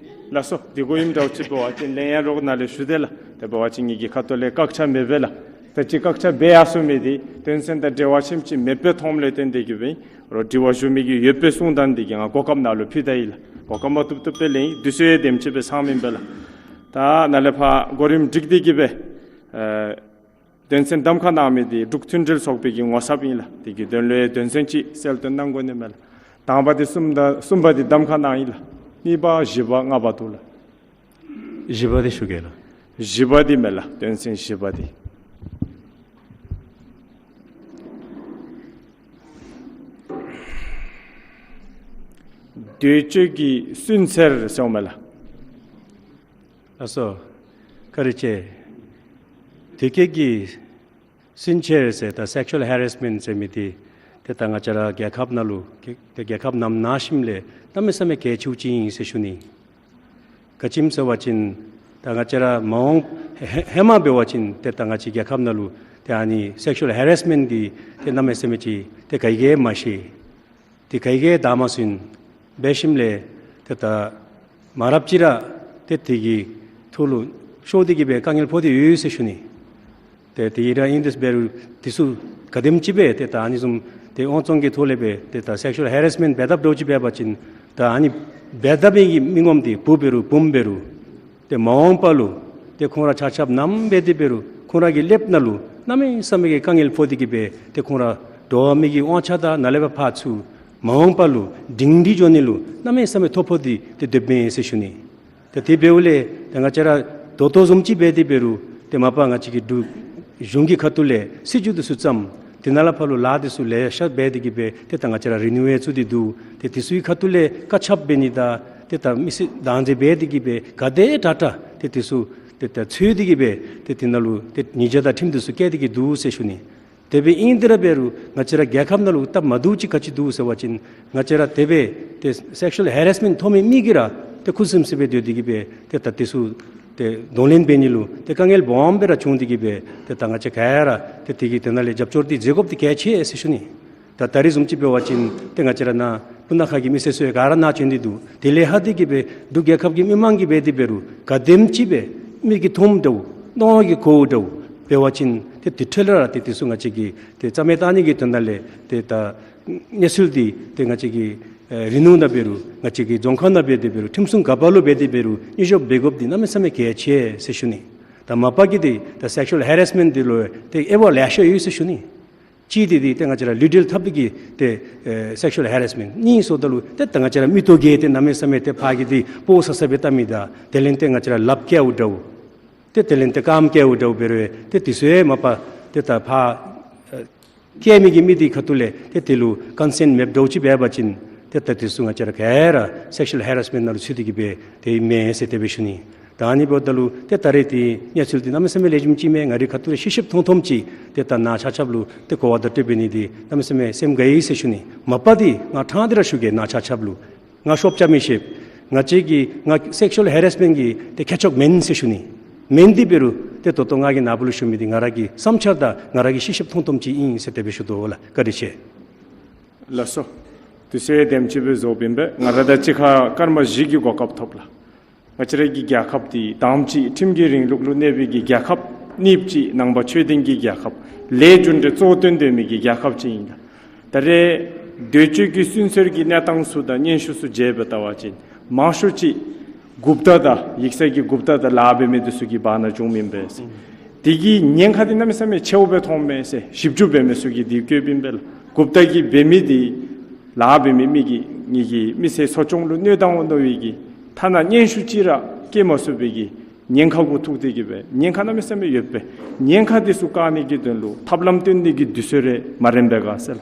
ལགས་སོ། འདི་གུ་ཨིནམ་འདྲཝ་ཅིག་འབད་བ་ཅིན་ལན་ཡང་རོགས་ནཱ་ལས་ཞུ་དེ་ལགས། དེ་འབད་བ་ཅིན་ངེ་གི་ཁ་ཐུག་ལས་བཀག་ཆ་མེད་པས་ལགས། ད་ཅི་བཀག་ཆ་འབད་ཡར་སོང་མི་འདི་དོན་ཚན་དང་འབྲེལ་བ་ཆེམ་ཅིག་མེདཔ་སྦེ་མཐོངམ་ལས་བརྟེན་ཏེ་གི་སྦེ་རོགས་དྲི་བ་ཞུ་མི་གི་ཡོདཔ་སྦེ་གསུངས་དོ་འདི་གིས་ང་གོ་སྐབས་ནཱ་ལུ་ཕུལ་ད་ཡི་ལགས། གོ་སྐབས་མ་བཏུབ་བཏུབ་སྦེ་ལེན་ཡི། དུས་ཚོད་དེམ་ཅིག་སྦེ་ཚང་མེན་པས་ལགས། ད་ནཱ་ལས་ཕར་གོ་རིམ་སྒྲིག་སྟེ་གི་སྦེ་ཨེ་དོན་ཚན་གདམ་ཁ་གནང་མི་འདི་འབྲུག་མཐུན་སྒྲིལ་ཚོགས་པའི་གི་ངོ་ཚབ་ཨིན་ལགས། དེ་གི་དོན་ལུ་དོན་ཚན་ཅིག་གསལ་སྟོན་གནང་དགོ་ནི་མས་ལགས། དང་པ་འདི་གསུམ་ད་གསུམ་པ་འདི་གདམ་ཁ་གནང་ཡི་ལགས། གཉིས་པ་བཞི་པ་ལྔ་པ་འདུག་ལགས། བཞི་པ་འདི་ཞུ་གེ་ལགས། བཞི་པ་འདི་མས་ལགས། དོན་ཚན་བཞི་པ་འདི། དུས་གཅོད་ཀྱི་སུན་གཙེར་ཟེརཝ་མས་ལགས། ལགས་སོ། བཀའ་དྲིན་ཆེ། དུས་གཅོད་ཀྱི་སུན་གཙེར་ཟེར་ད་སེག་ཤུ་ཨལ་ཧེ་རེས་མེནཊ་ཟེར་མི་འདི་ཏེ་ད་ང་བཅས་ར་རྒྱལ་ཁབ་ནང་ལུ་ཏེ་རྒྱལ་ཁབ་ནང་ན་ཞིནམ་ལས་གནམ་མེད་ས་མེད་གལ་ཆེཝ་ཅིག་ཨིན་ཟེར་ཞུ་ནི། ག་ཅི་སྨོ་ཟེར་བ་ཅིན་ད་ང་བཅས་ར་མ་འོངས་ཧེ་ཧེ་མ་འབད་བ་ཅིན་ཏེ་ད་ང་བཅས་རྒྱལ་ཁབ་ནང་ལུ་ཏེ་ཨ་ནི་སེག་ཤུ་ཨལ་ཧེ་རེས་མེནཊ་འདི་ཏེ་གནམ་མེད་ས་མེད་ཅིག་ཏེ་ག་གིས་མ་ཤེས། ཏེ་ག་གིས་བདའ་མ་ཚུགས་པས། ཞིནམ་ལས་ཏེ་ད་མ་རབས་ཅིག་ར་ཏེ་དེ་གི་ཐོག་ལུ་ཤོར་ཏེ་གི་སྦེ་དཀའ་ངལ་ཕོག་སྟེ་ཡོད་ཟེར་ཞུ་ནི། ཏེ་དེ་ར་ཨིན་དེ་འབད་རུང་དེ་ཚུ་ག་དེམ་ཅིག་སྦེ་ཏེ་ད་ཨ་ནི་བཟུམ་ཏེ་དབང་བཙོང་གི་ཐོག་ལས་སྦེ་ཏེ་ད་སེག་ཤུ་ཨལ་ཧེ་རེས་མེནཊ་འབད་དཔ་འདྲཝ་ཅིག་འབད་བ་ཅིན་ད་ཨ་ནི་འབད་དཔ་འབད་མི་གི་མི་ངོམ་འདི་བུ་འབད་རུང་བུམོ་འབད་རུང་ཏེ་མ་འོངས་པ་ལུ་ཏེ་ཁོང་ར་ཆ་ཁྱབ་ནམ་འབད་དེ་འབད་རུང་ཁོང་ར་གི་ཀླདཔ་ནང་ལུ་གནམ་མེད་ས་མེད་ཀྱི་དཀའ་ངལ་ཕོག་སྟེ་གི་སྦེ་ཏེ་ཁོང་ར་འདྲོག་མི་གི་དབང་ཆ་དང་ནཱ་ལས་འབད་ཕར་ཚུར་མ་འོངས་པ་ལུ་སྒྲིང་སྒྲི་འགྱོ་ནི་ལུ་གནམ་མེད་ས་མེད་ཐོ་ཕོག་སྟེ་ཏེ་སྡོདཔ་མས་ཟེར་ཞུ་ནི། ཏེ་དེ་འབདཝ་ལས་ཏེ་ང་བཅས་ར་ད་ལྟོ་བཟུམ་ཅིག་འབད་དེ་འབད་རུང་ཏེ་མ་པ་ང་བཅས་ཀྱི་འབྲུག་གཞུང་གི་ཁ་ཐུག་ལས་སྲིད་བྱུས་འདི་ཚུ་བརྩམས། དེ་ནང་ལས་ཕར་ལུ་ལཱ་འདི་ཚུ་ལེ་ཤ་འབད་དེ་གི་སྦེ་ཏེ་ད་ང་བཅས་ར་རི་ནིའུ་ཨེལ་ཚུ་འདི་འདུག། ཏེ་དེ་ཚུ་གི་ཁ་ཐུག་ལས་བཀའ་ཁྱབ་འབད་ནི་དང་ཏེ་ད་མི་སེར་བདག་འཛིན་འབད་དེ་གི་སྦེ་ག་དེ་དྲག་དྲག་ཏེ་དེ་ཚུ་ཏེ་ད་འཚོལ་ཏེ་གི་སྦེ་ཏེ་དེ་ནང་ལུ་ཏེ་ཉེས་བྱ་དང་ཁྲིམས་འདི་ཚུ་བཀལ་ཏེ་གི་འདུག་ཟེར་ཞུ་ནི། དེ་སྦེ་ཨིན་དེ་ར་འབད་རུང་ང་བཅས་ར་རྒྱལ་ཁབ་ནང་ལུ་སྟབས་མ་བདེཝ་ཅིག་ག་ཅི་འདུག་ཟེར་བ་ཅིན་ང་བཅས་ར་དེ་སྦེ་ཏེ་སེག་ཤུ་ཨལ་ཧེ་རེས་མེནཊ་ཐོབ་མི་མི་གིས་ར་ཏེ་ཁུ་སིམ་སི་སྦེ་སྡོད་དེ་གི་སྦེ་ཏེ་ད་དེ་ཚུ་ཏེ་གདོང་ལེན་འབད་ནི་ལུ་ཏེ་དཀའ་ངལ་སྦོམ་སྦེ་ར་བྱུང་སྟེ་གི་སྦེ་ཏེ་ད་ང་བཅས་ག་ར་ཏེ་དེ་གི་དེ་ནང་ལས་རྒྱབ་སྐྱོར་འདི་མཛད་དགོཔ་འདི་གལ་ཆེ་ཟེར་ཞུ་ནི། ད་ད་རིས་བཟུམ་ཅིག་འབད་བ་ཅིན་ཏེ་ང་བཅས་ར་ནཱ་སྤུ་ན་ཁ་གི་མི་སེར་ཚུ་ཡང་ག་ར་ནཱ་བྱོན་ཏེ་འདུག། དེ་ལས་ལྷག་སྟེ་གི་སྦེ་འབྲུག་རྒྱལ་ཁབ་ཀྱི་མི་མང་གིས་འབད་དེ་འབད་རུང་ག་དེམ་ཅིག་སྦེ་མིག་གིས་མཐོངམ་འདྲཝ་གདོང་གིས་གོཝ་འདྲཝ་འབད་བ་ཅིན་ ཏེ་དེ་འཕྲལ་ར་ཏེ་དེ་ཚུ་ང་བཅས་ཀྱིས་ཏེ་རྩ་མེད་བཏང་ནི་གི་དོན་དག་ལས་ཏེ་ད་གནས་ཚུལ་འདི་ཏེ་ང་བཅས་ཀྱིས་ཨེ་རི་ནུ་ནང་འབད་རུང་ང་བཅས་ཀྱིས་རྫོང་ཁག་ནང་འབད་དེ་འབད་རུང་ཁྲིམས་སྲུང་འགག་པ་ལུ་འབད་དེ་འབད་རུང་སྙན་ཞུ་འབད་དགོཔ་འདི་གནམ་མེད་ས་མེད་གལ་ཆེ་ཟེར་ཞུ་ནི། ད་མ་པ་གི་འདི་ད་སེག་ཤུ་ཨལ་ཧེ་རེས་མེནཊ་འདི་ལུ་ཏེ་དབྱེ་བ་ལེ་ཤ་ཡོད་ཟེར་ཞུ་ནི། གཅིག་འདི་འདི་ཏེ་ང་བཅས་ར་ལི་ཌལ་འཐབ་འདི་གིས་ཏེ་ཨེ་སེག་ཤུ་ཨལ་ཧེ་རེས་མེནཊ། གཉིས་ཟེརཝ་ད་ལུ་ཏེ་ད་ང་བཅས་ར་མིག་ཏོ་གིས་ཏེ་གནམ་མེད་ས་མེད་ཏེ་ཕར་གྱི་འདི་སྤོ་ས་ས་སྦེ་བལྟ་མི་དང་དེ་ལས་ཏེ་ང་བཅས་ར་ལགཔ་བཀལཝ་འདྲཝ་ཏེ་དེ་ལས་ཏེ་རྐངམ་བཀལཝ་འདྲཝ་འབད་རུང་ཏེ་དེ་ཚུ་མ་པ་ཏེ་ད་ཕར་ཨེ་བཀལ་མི་གི་མི་འདི་ཁ་ཐུག་ལས་ཏེ་དེ་ལུ་ཀོན་སེནཊ་མེདཔ་འདྲཝ་ཅིག་འབད་བ་ཅིན་ཏེ་ད་དེ་ཚུ་ང་བཅས་ར་ག་ར་སེག་ཤུ་ཨལ་ཧེ་རེས་མེནཊ་ནང་ལུ་ཚུད་དེ་གི་སྦེ་ཏེ་ཨིན་མས་ཟེར་དེ་སྦེ་ཞུ་ནི། ད་ཨ་ནི་འབདཝ་ད་ལུ་ཏེ་ད་རེས་ཏེ་གནས་ཚུལ་འདི་གནམ་མེད་ས་མེད་ལེགས་ཤོམ་ཅིག་མས། ང་རའི་ཁ་ཐུག་ལས་ཤེསཔ་མཐོང་མཐོངམ་ཅིག་ཏེ་ད་ནཱ་ཆ་ཁྱབ་ལུ་ཏེ་གོ་བ་བརྡ་སྤྲོད་འབད་ནི་འདི་གནམ་མེད་ས་མེད་སེམས་དགའ་ཡི་ཟེར་ཞུ་ནི། མ་པ་འདི་ང་ཕྲང་སྟེ་ར་ཞུ་གེ། ནཱ་ཆ་ཁྱབ་ལུ་ང་ཤོབ་རྐྱབ་མི་ཤེས། ང་བཅས་ཀྱིས་ང་སེག་ཤུ་ཨལ་ཧེ་རེས་མེནཊ་གི་ཏེ་ཁྱད་ཆོས་མེན་ཟེར་ཞུ་ནི། མེན་ཏེ་འབད་རུང་ཏེ་ད་ལྟོ་ང་གིས་ནཱ་བུ་ལུ་ཞུ་མི་འདི་ང་ར་གི་བསམ་འཆར་དང་ང་ར་གི་ཤེསཔ་མཐོང་མཐོངམ་ཅིག་ཨིན་ཟེར་དེ་སྦེ་ཞུ་དོ་ལགས། བཀའ་དྲིན་ཆེ། ལགས་སོ། དུས་ཚོད་དེམ་ཅིག་སྦེ་རྫོགསཔ་ཨིན་པས། ང་ར་དང་གཅིག་ཁར་སྐར་མ་བཞི་གི་གོ་སྐབས་ཐོབ་ལགས། ང་བཅས་ར་གི་རྒྱལ་ཁབ་འདི་དང་པ་ཅིག་ཁྲིམས་ཀྱི་རིང་ལུགས་ལུ་གནས་པའི་གི་རྒྱལ་ཁབ། གཉིས་པ་ཅིག་ནང་པ་ཆོས་ལྡན་གྱི་རྒྱལ་ཁབ། ལས་རྒྱུ་འབྲས་གཙོ་བོ་བཏོན་སྡོད་མི་གི་རྒྱལ་ཁབ་ཅིག་ཨིན་ལགས། ད་རེས་དུས་ཅི་གི་སུན་གཙེར་གྱི་གནས་སྟངས་ཚུ་དང་སྙན་ཞུ་ཚུ་མཇལ་སྦེ་བལྟ་བ་ཅིན་མང་ཤོས་ཅིག་གུཔྟ་དང་ཡིག་ཚང་གི་གུཔྟ་དང་ལཱ་འབད་མི་འདི་ཚུ་གི་བར་ན་བྱུངམ་ཨིན་པས། དེ་གི་ཉེན་ཁ་འདི་གནམ་མེད་ས་མེད་ཆེཝ་སྦེ་མཐོངམ་མས་ཟེར་ཞིབ་འཇུག་འབད་མི་ཚུ་གིས་དེ་བཀོདཔ་ཨིན་པས་ལགས། གུཔྟ་གི་འབད་མི་འདི་ལཱ་འབད་མི་མི་གི་ངེ་གི་མི་ཚེ་འཚོ་སྐྱོང་ལུ་གནོད་བཏངམ་མནོ་བའི་གི་ཐ་ན་སྙན་ཞུ་ཅིག་ར་བཀོད་མ་ཚུགས་པའི་གི་ཉེན་ཁ་གུ་ཐུག་སྟེ་གི་སྦེ་ཉེན་ཁ་གནམ་མེད་ས་མེད་ཡོདཔ་སྦེ་ཉེན་ཁ་འདི་ཚུ་བཀག་ནི་གི་དོན་ལུ་ཐབས་ལམ་སྟོན་ནི་གི་དུས་ཚོད་རེ་མ་རན་པས་ག་ཟེར་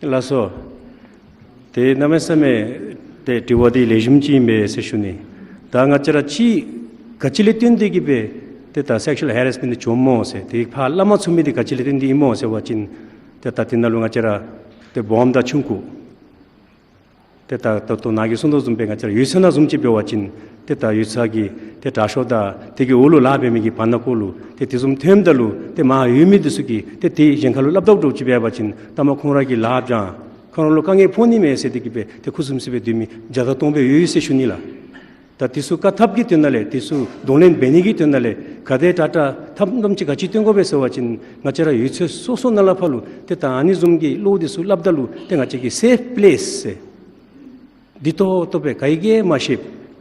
ལགས། ལགས་སོ། ཏེ་གནམ་མེད་ས་མེད་ཏེ་དྲི་བ་འདི་ལེགས་ཤོམ་ཅིག་ཨིན་པས་ཟེར་ཞུ་ནི། ད་ང་བཅས་ར་ཅིག་ག་ཅི་ལས་བརྟེན་ཏེ་གི་སྦེ་ཏེ་ད་སེག་ཤུ་ཨལ་ཧེ་རེས་མེནཊ་འདི་བྱུངམ་སྨོ་ཟེར་ཏེ་ཕར་སླབ་མ་ཚུགས་མི་འདི་ག་ཅི་ལས་བརྟེན་ཏེ་ཨིན་སྨོ་ཟེར་བ་ཅིན་ཏེ་ད་དེ་ནང་ལུ་ང་བཅས་ར་ཏེ་སྦོམ་དང་ཆུང་ཀུ་ཏེ་ད་ད་ལྟོ་ནཱ་གིས་གསུངས་དོ་བཟུམ་སྦེ་ང་བཅས་ར་ཡོད་ཚད་ནང་བཟུམ་ཅིག་འབད་བ་ཅིན་ཏེ་ད་ཡོད་ཚད་ཀྱི་ཏེ་དྲག་ཤོས་དང་དེ་གི་འོག་ལུ་ལཱ་འབད་མི་གི་བར་ན་ཀོ་ལུ་ཏེ་དེ་བཟུམ་ཐོནམ་ད་ལུ་ཏེ་མར་ཡོད་མི་འདི་ཚུ་གིས་ཏེ་དེ་གཞན་ཁ་ལུ་སླབ་དོ་འདྲཝ་ཅིག་འབད་བ་ཅིན་ད་མ་ཁོང་ར་གིས་ལཱ་འབད་ཁོང་ར་ལུ་དཀའ་ངལ་ཕོག་ནི་མས་ཟེར་ཏེ་གི་སྦེ་ཏེ་ཁུ་སིམ་སི་སྦེ་སྡོད་མི་བརྒྱ་དང་སྟོང་སྦེ་ཡོད་ཟེར་ཞུ་ནི་ལགས། ད་དེ་ཚུ་བཀག་ཐབས་ཀྱི་དོན་ལས་དེ་ཚུ་གདོང་ལེན་འབད་ནི་གི་དོན་ལས་ག་དེ་དྲག་དྲག་ཐབས་ལམ་ཅིག་ག་ཅི་བཏོན་དགོ་པས་ཟེར་བ་ཅིན་ང་བཅས་ར་ཡོད་ཚད་སོ་སོ་ནང་ལས་ཕར་ལུ་ཏེ་ད་ཨ་ནི་བཟུམ་གྱི་བློ་འདི་ཚུ་སླབ་ད་ལུ་ཏེ་ང་བཅས་ཀྱིས་སེཕ་པེ་ལེསི་ཟེར་བདེ་ཏོག་ཏོ་སྦེ་ག་གིས་མ་ཤེསཔ་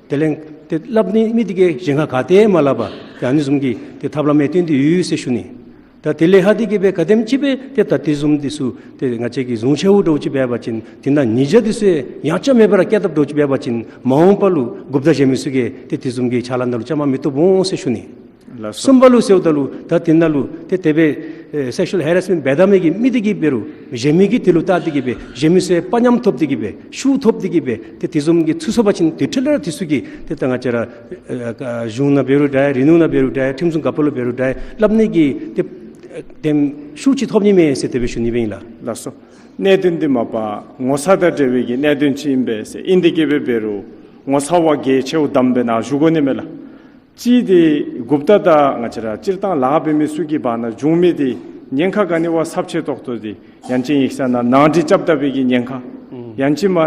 དེ་ལས་ཏེ་སླབ་ནི་མི་འདི་གིས་གཞན་ཁར་ག་ཏེ་མ་སླབ་པར་ཏེ་ཨ་ནི་བཟུམ་གྱི་ཏེ་ཐབས་ལམ་ཡང་བཏོན་ཏེ་ཡོད་ཟེར་ཞུ་ནི། ད་དེ་ལས་ཧ་དེ་གི་སྦེ་ག་དེམ་ཅིག་སྦེ་ཏེ་ད་དེ་བཟུམ་འདི་ཚུ་ཏེ་ང་བཅས་ཀྱིས་བཟུང་ཆེཝ་འདྲཝ་ཅིག་འབད་བ་ཅིན་དེ་ནང་ཉེས་བྱ་འདི་ཚུ་ཡང་ཡང་ཆ་མེད་པར་བཀལ་དཔ་འདྲཝ་ཅིག་འབད་བ་ཅིན་མ་འོངས་པ་ལུ་གུཔྟ་བཞེས་མི་ཚུ་གིས་ཏེ་དེ་བཟུམ་གྱི་ཕྱག་ལཱ་ནང་ལུ་བཅའ་མར་མི་གཏོགས་འོང་ཟེར་ཞུ་ནི། ལགས་སོ། གསུམ་པ་ལུ་ཟེརཝ་ད་ལུ་ད་དེ་ནང་ལུ་ཏེ་དེ་སྦེ་ཨེ་སེག་ཤུ་ཨལ་ཧེ་རེས་མེནཊ་འབད་ད་མི་གི་མི་འདི་གིས་འབད་རུང་བཞེས་མི་གིས་དེ་ལུ་བལྟ་སྟེ་གི་སྦེ་བཞེས་མི་ཚུ་དཔའ་ཉམས་ཐོབ་སྟེ་གི་སྦེ་ཤུགས་ཐོབ་སྟེ་གི་སྦེ་ཏེ་དེ་བཟུམ་གྱི་ཚུད་སོང་པ་ཅིན་དེ་འཕྲལ་ར་དེ་ཚུ་གིས་ཏེ་ད་ང་བཅས་ར་ཨེ་ཨེ་གཞུང་ནང་འབད་རུང་འདྲ་རི་ནུ་ནང་འབད་རུང་འདྲ་ཁྲིམས་སྲུང་འགག་པ་ལུ་འབད་རུང་འདྲ་སླབ་ནི་གི་ཏེ་དེམ་ཤུགས་ཅིག་ཐོབ་ནི་མས་ཟེར་དེ་སྦེ་ཞུ་ནི་སྦེ་ཨིན་ལགས། ལགས་སོ། གནད་དོན་འདི་མ་པ་ངོ་ཚ་དང་འབྲེལ་བའི་གི་གནད་དོན་ཅིག་ཨིན་པས་ཟེར་ཨིན་དེ་གི་སྦེ་འབད་རུང་ངོ་ཚ་བ་གལ་ཆེཝ་བསྡམས་སྦེ་ནཱ་ཞུ་དགོ་ནི་མས་ལགས། གཅིག་འདི་གུཔྟ་དང་ང་བཅས་ར་སྤྱིར་བཏང་ལཱ་འབད་མི་ཚུ་གི་བར་ན་བྱུང་མི་འདི་ཉེན་ཁ་ག་ནི་བ་ཚབས་ཆེ་ཏོག་ཏོ་འདི་ཡང་ཅིན་ཡིག་ཚང་ནང་ནང་འགྲིག་རྐྱབ་ད་པའི་གི་ཉེན་ཁ། ཡང་ཅིན་མ་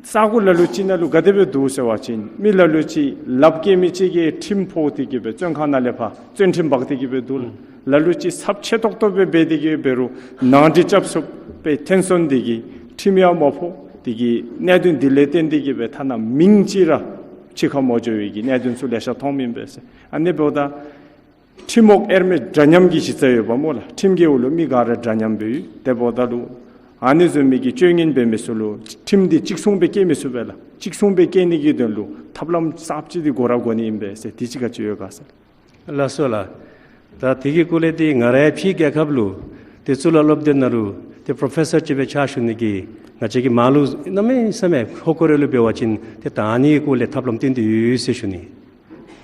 ས་གོ་ལ་ལུ་ཅིག་ནང་ལུ་ག་དེ་སྦེ་འདུག་ཟེར་བ་ཅིན་མི་ལ་ལུ་ཅིག་ལགཔ་བཀལ་མི་ཅིག་གིས་ཁྲིམས་ཕོག་སྟེ་གི་སྦེ་བཙོན་ཁང་ནང་ལས་ཕར་བཙོན་ཁྲིམས་འབག་སྟེ་གི་སྦེ་འདུག་ལགས། ལ་ལུ་ཅིག་ཚབས་ཆེ་ཏོག་ཏོ་སྦེ་འབད་དེ་གི་འབད་རུང་ནང་འགྲིག་རྐྱབ་ཚུགས་པའི་ཐོན་སོང་། དེ་གིས་ཁྲིམས་ཡང་མ་ཕོག། དེ་གིས་གནད་དོན་འདི་ལས་བརྟེན་ཏེ་གི་སྦེ་ཐ་ན་མིང་ཅིག་ར་ཕྱི་ཁར་མ་འགྱོ་བའི་གི་གནད་དོན་ཚུ་ལེ་ཤ་མཐོངམ་ཨིན་པས་ཟེར། ཨ་ནི་འབདཝ་ད་ཁྲིམས་འོག་དབྱེར་མེད་འདྲ་མཉམ་གྱི་གཞི་རྩ་ཡོདཔ་སྨོ་ལགས། ཁྲིམས་ཀྱི་འོག་ལུ་མི་ག་ར་འདྲ་མཉམ་སྦེ་ཡོད། དེ་འབདཝ་ད་ལུ་ཨ་ནི་བཟུམ་མའི་གི་སྤྱོད་ངན་འབད་མི་ཚུ་ལུ་ཁྲིམས་འདི་གཅིག་མཚུངས་སྦེ་བཀལ་མི་ཚུགས་པས་ལགས། གཅིག་མཚུངས་སྦེ་བཀལ་ནི་གི་དོན་ལུ་ཐབས་ལམ་གསརཔ་ཅིག་འདི་དགོ་ར་དགོ་ནི་ཨིན་པས་ཟེར། དེ་ཅིག་ག་ཅི་ཡོད་ག་ཟེར། ལགས་སོ་ལགས། ད་དེ་གི་སྐོར་ལས་འདི་ང་རའི་ཕྱི་རྒྱལ་ཁབ་ལུ་ཏེ་གཙུག་ལག་སློབ་སྡེ་ནང་ལུ་ཏེ་པྲོ་ཕེ་སར་ཅིག་སྦེ་ཕྱག་ཞུ་ནི་གི་ང་བཅས་ཀྱི་མར་ལུ་གནམ་མེད་ས་མེད་ཧོ་ཀོ་རེ་ལུ་འབད་བ་ཅིན་ཏེ་ད་ཨ་ནི་གི་སྐོར་ལས་ཐབས་ལམ་བཏོན་ཏེ་ཡོད་ཟེར་ཞུ་ནི།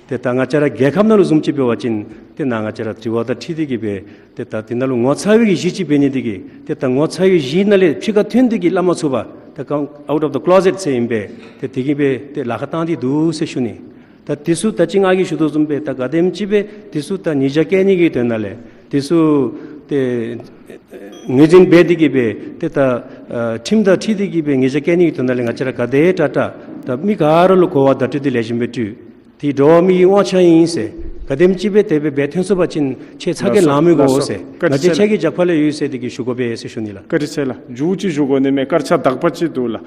ཏེ་ད་ང་བཅས་ར་རྒྱལ་ཁབ་ནང་ལུ་བཟུམ་ཅིག་འབད་བ་ཅིན་ཏེ་ནཱ་ང་བཅས་ར་དྲི་བ་དང་འཁྲིལ་ཏེ་གི་སྦེ་ཏེ་ད་དེ་ནང་ལུ་ངོ་ཚ་བའི་གི་གཞི་ཅིག་འབད་ནི་དེ་གིས་ཏེ་ད་ངོ་ཚ་བའི་གཞི་ནང་ལས་ཕྱི་ཁར་ཐོན་ཏེ་གི་སླབ་མ་ཚུགས་པར་ད་come out of the closet ཟེར་ཨིན་པས། ཏེ་དེ་གི་སྦེ་ཏེ་ལཱ་ཁག་བཏང་སྟེ་འདུག་ཟེར་ཞུ་ནི། ད་དེ་ཚུ་ད་ཅི་ང་གིས་ཞུ་དོ་བཟུམ་སྦེ་ད་ག་དེམ་ཅིག་སྦེ་དེ་ཚུ་ད་ཉེས་བྱ་བཀལ་ནི་གི་དོན་ལས་དེ་ཚུ་ཏེ་ངོས་འཛིན་འབད་དེ་གི་སྦེ་ཏེ་ད་ཨ་ཁྲིམས་དང་འཁྲིལ་ཏེ་གི་སྦེ་ཉེས་བྱ་བཀལ་ནི་གི་དོན་ལས་ང་བཅས་ར་ག་དེ་དྲག་དྲག་ད་མི་ག་ར་ལུ་གོ་བ་བརྡ་སྤྲོད་འདི་ལེགས་ཤོམ་སྦེ་སྤྲོད། དེ་འགྲོ་བ་མིའི་དབང་ཆ་ཨིན་ཟེར། ག་དེམ་ཅིག་སྦེ་དེ་སྦེ་འབད་ཐོན་སོང་པ་ཅིན་ཁྱེད་ཚ་གྱང་ལང་མི་དགོ་ཟེར། ང་བཅས་ཁྱེད་ཀྱི་རྒྱབ་ཁ་ལུ་ཡོད་ཟེར་དེ་གི་ཞུ་དགོ་པས་ཟེར་ཞུ་ནི་ལགས། བཀའ་དྲིན་ཆེ་ལགས། མཇུག་ཅིག་ཞུ་དགོ་ནི་མས། སྐར་ཆ་དག་པ་ཅིག་འདུག་ལགས།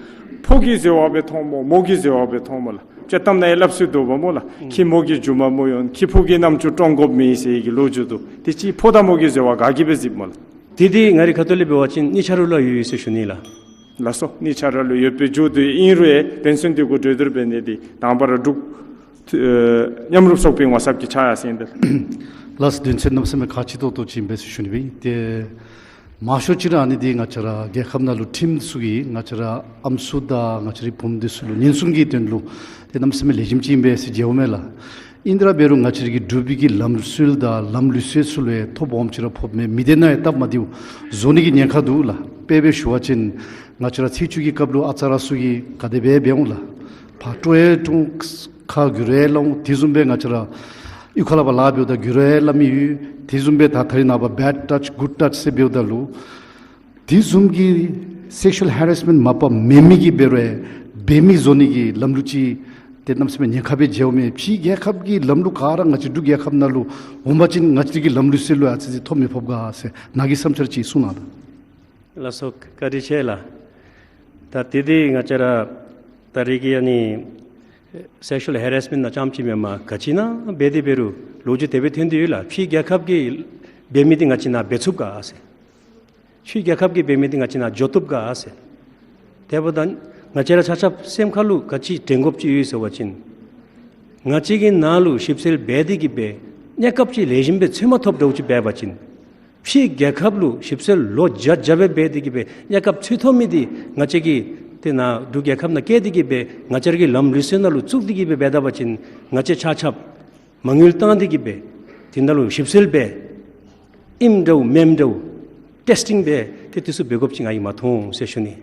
ཕོ་གི་ཟེར་བ་སྦེ་མཐོངམ་སྨོ། མོ་གི་ཟེར་བ་སྦེ་མཐོངམ་སྨོ་ལགས། དཔྱེ་གཏམ་ནང་ཡང་སླབ་སྲོལ་འདུག་པ་སྨོ་ལགས། ཁྱི་མོ་གི་རྒྱུ་མ་མོ་ཡོན། ཁྱི་ཕོ་གི་རྣམ་ཅོ་བཀྲོང་དགོཔ་མེད་ཟེར་གྱི་ལོ་རྒྱུས་འདུག། དེ་ཅིག་ཕོ་དང་མོ་གི་ཟེར་བ་ག་གིས་སྦེ་གཟིགསཔ་སྨོ་ལགས། དེ་འདི་ང་རའི་ཁ་ཐུག་ལས་འབད་བ་ཅིན་གཉིས་ཆ་ར་ལུ་ཡོད་ཡོད་ཟེར་ཞུ་ནི་ལགས། ལགས་སོ། གཉིས་ཆ་ར་ལུ་ཡོད་པའི་མཇུག་ཏུ་ཨིན་རུང་ཡང་དོན་ཚན་འདི་གུ་གྲོས་བསྡུར་འབད་ནི་འདི་དང་པ་ར་འབྲུག་ཨེ་མཉམ་རུབ་ཚོགས་པའི་ངོ་ཚབ་ཀྱིས་ཕྱག་ཡར་སེང་ད། ལགས་སོ། དོན་ཚན་གནམ་མེད་ས་མེད་ཁག་ཆེ་ཏོག་ཏོ་ཅིག་ཨིན་པས་ཟེར་ཞུ་ནི་སྦེ། ཏེ་མང་ཤོས་ཅིག་ར་ཨ་ནི་འདི་ང་བཅས་ར་རྒྱལ་ཁབ་ནང་ལུ་ཁྲིམས་ཚུ་གིས་ང་བཅས་ར་ཨམ་སྲུ་དང་ང་བཅས་རའི་བུམོ་འདི་ཚུ་ལུ་ཉེན་སྲུང་གི་དོན་ལུ་ཏེ་གནམ་མེད་ས་མེད་ལེགས་ཤོམ་ཅིག་ཨིན་པས་ཟེར་མཇལཝ་མས་ལགས། ཨིན་ཏེ་ར་འབད་རུང་ང་བཅས་ར་གི་འབྲུག་པའི་གི་ལམ་སྲོལ་དང་ལམ་ལུགས་སྲོལ་ཚུ་ལུ་ཡང་ཐོ་སྦོམ་ཅིག་ར་ཕོགཔ་མས། མི་སྡེ་ནང་ཡང་སྟབས་མ་བདེཝ་བཟོ་ནི་གི་ཉེན་ཁ་འདུག་ལགས། དཔེ་སྦེ་ཞུ་བ་ཅིན་ང་བཅས་ར་ཚེས་བཅུ་གི་སྐབས་ལུ་ཨ་ཙ་ར་ཚུ་གིས་ག་དེ་སྦེ་འབད་འོང་ལགས། ཕར་སྤྲོ་ཡང་སྤྲོ་འོང་། ཁ་བསྒྱུར་ཡང་སླབ་འོང་། དེ་བཟུམ་སྦེ་ང་བཅས་ར་གཡུས་ཁ་ལས་ཕར་ལཱ་འབདཝ་ད་བསྒྱུར་ཡང་སླབ་མི་ཡོད། དེ་བཟུམ་སྦེ་ད་ད་རེས་ནངས་པ་bad touch, good touch ཟེར་འབདཝ་ད་ལུ་དེ་བཟུམ་གྱི་sexual harassment མ་པ་མེད་མི་གིས་འབད་རུང་ཡང་འབད་མི་བཟོ་ནི་གི་ལམ་ལུགས་ཅིག་ཏེ་གནམ་མེད་ས་མེད་ཉེན་ཁ་སྦེ་མཇལཝ་མས། ཕྱིའི་རྒྱལ་ཁབ་ཀྱི་ལམ་ལུགས་ག་ར་ང་བཅས་འབྲུག་རྒྱལ་ཁབ་ནང་ལུ་འོང་པ་ཅིན་ང་བཅས་ཀྱི་ལམ་ལུགས་སྲོལ་ལུ་ཡང་ཨ་ཙི་ཅིག་ཐོ་མི་ཕོག་ག་ཟེར་ནཱ་གི་བསམ་འཆར་ཅིག་གསུང་གནང་ད། ལགས་སོ། བཀའ་དྲིན་ཆེ་ལགས། ད་དེ་འདི་ང་བཅས་ར་ད་རེས་ཀྱི་ཨ་ནི་sexual harassment ནང་རྐྱངམ་ཅིག་མེན་པར་ག་ཅི་ནང་འབད་དེ་འབད་རུང་ལོ་རྒྱུས་དེ་སྦེ་ཐོན་ཏེ་ཡོད་ལགས། ཕྱིའི་རྒྱལ་ཁབ་ཀྱིས་འབད་མི་འདི་ང་བཅས་ནང་འབད་ཚུགས་ག་ཟེར། ཕྱིའི་རྒྱལ་ཁབ་ཀྱིས་འབད་མི་འདི་ང་བཅས་ནང་འགྱོ་བཏུབ་ག་ཟེར། དེ་འབདཝ་ད་ང་བཅས་ར་ཆ་ཁྱབ་སེམས་ཁ་ལུ་ག་ཅི་དྲན་དགོཔ་ཅིག་ཡོད་ཟེར་བ་ཅིན་ང་བཅས་ཀྱི་ནང་ལུ་ཞིབ་འཚོལ་འབད་དེ་གི་སྦེ་གནས་སྐབས་ཅིག་ལེགས་ཤོམ་སྦེ་འཚོལ་མ་ཐོབ་འདྲཝ་ཅིག་འབད་བ་ཅིན་ཕྱིའི་རྒྱལ་ཁབ་ལུ་ཞིབ་འཚོལ་ལོ་བརྒྱ་བརྒྱ་སྦེ་འབད་དེ་གི་སྦེ་གནས་སྐབས་འཚོལ་ཐོབ་མི་འདི་ང་བཅས་ཀྱི་ཏེ་ནཱ་འབྲུག་རྒྱལ་ཁབ་ནང་བསྐྱལ་ཏེ་གི་སྦེ་ང་བཅས་ར་གི་ལམ་ལུགས་སྲོལ་ནང་ལུ་བཙུགས་ཏེ་གི་སྦེ་འབད་ད་པ་ཅིན་ང་བཅས་ཆ་ཁྱབ་མ་དངུལ་བཏང་སྟེ་གི་སྦེ་དེ་ནང་ལུ་ཞིབ་འཚོལ་འབད་ཨིནམ་འདྲཝ་མེནམ་འདྲཝ་ཊེསི་ཊིང་འབད་ཏེ་དེ་ཚུ་འབད་དགོཔ་ཅིག་ང་གིས་མ་མཐོང་ཟེར་ཞུ་ནི།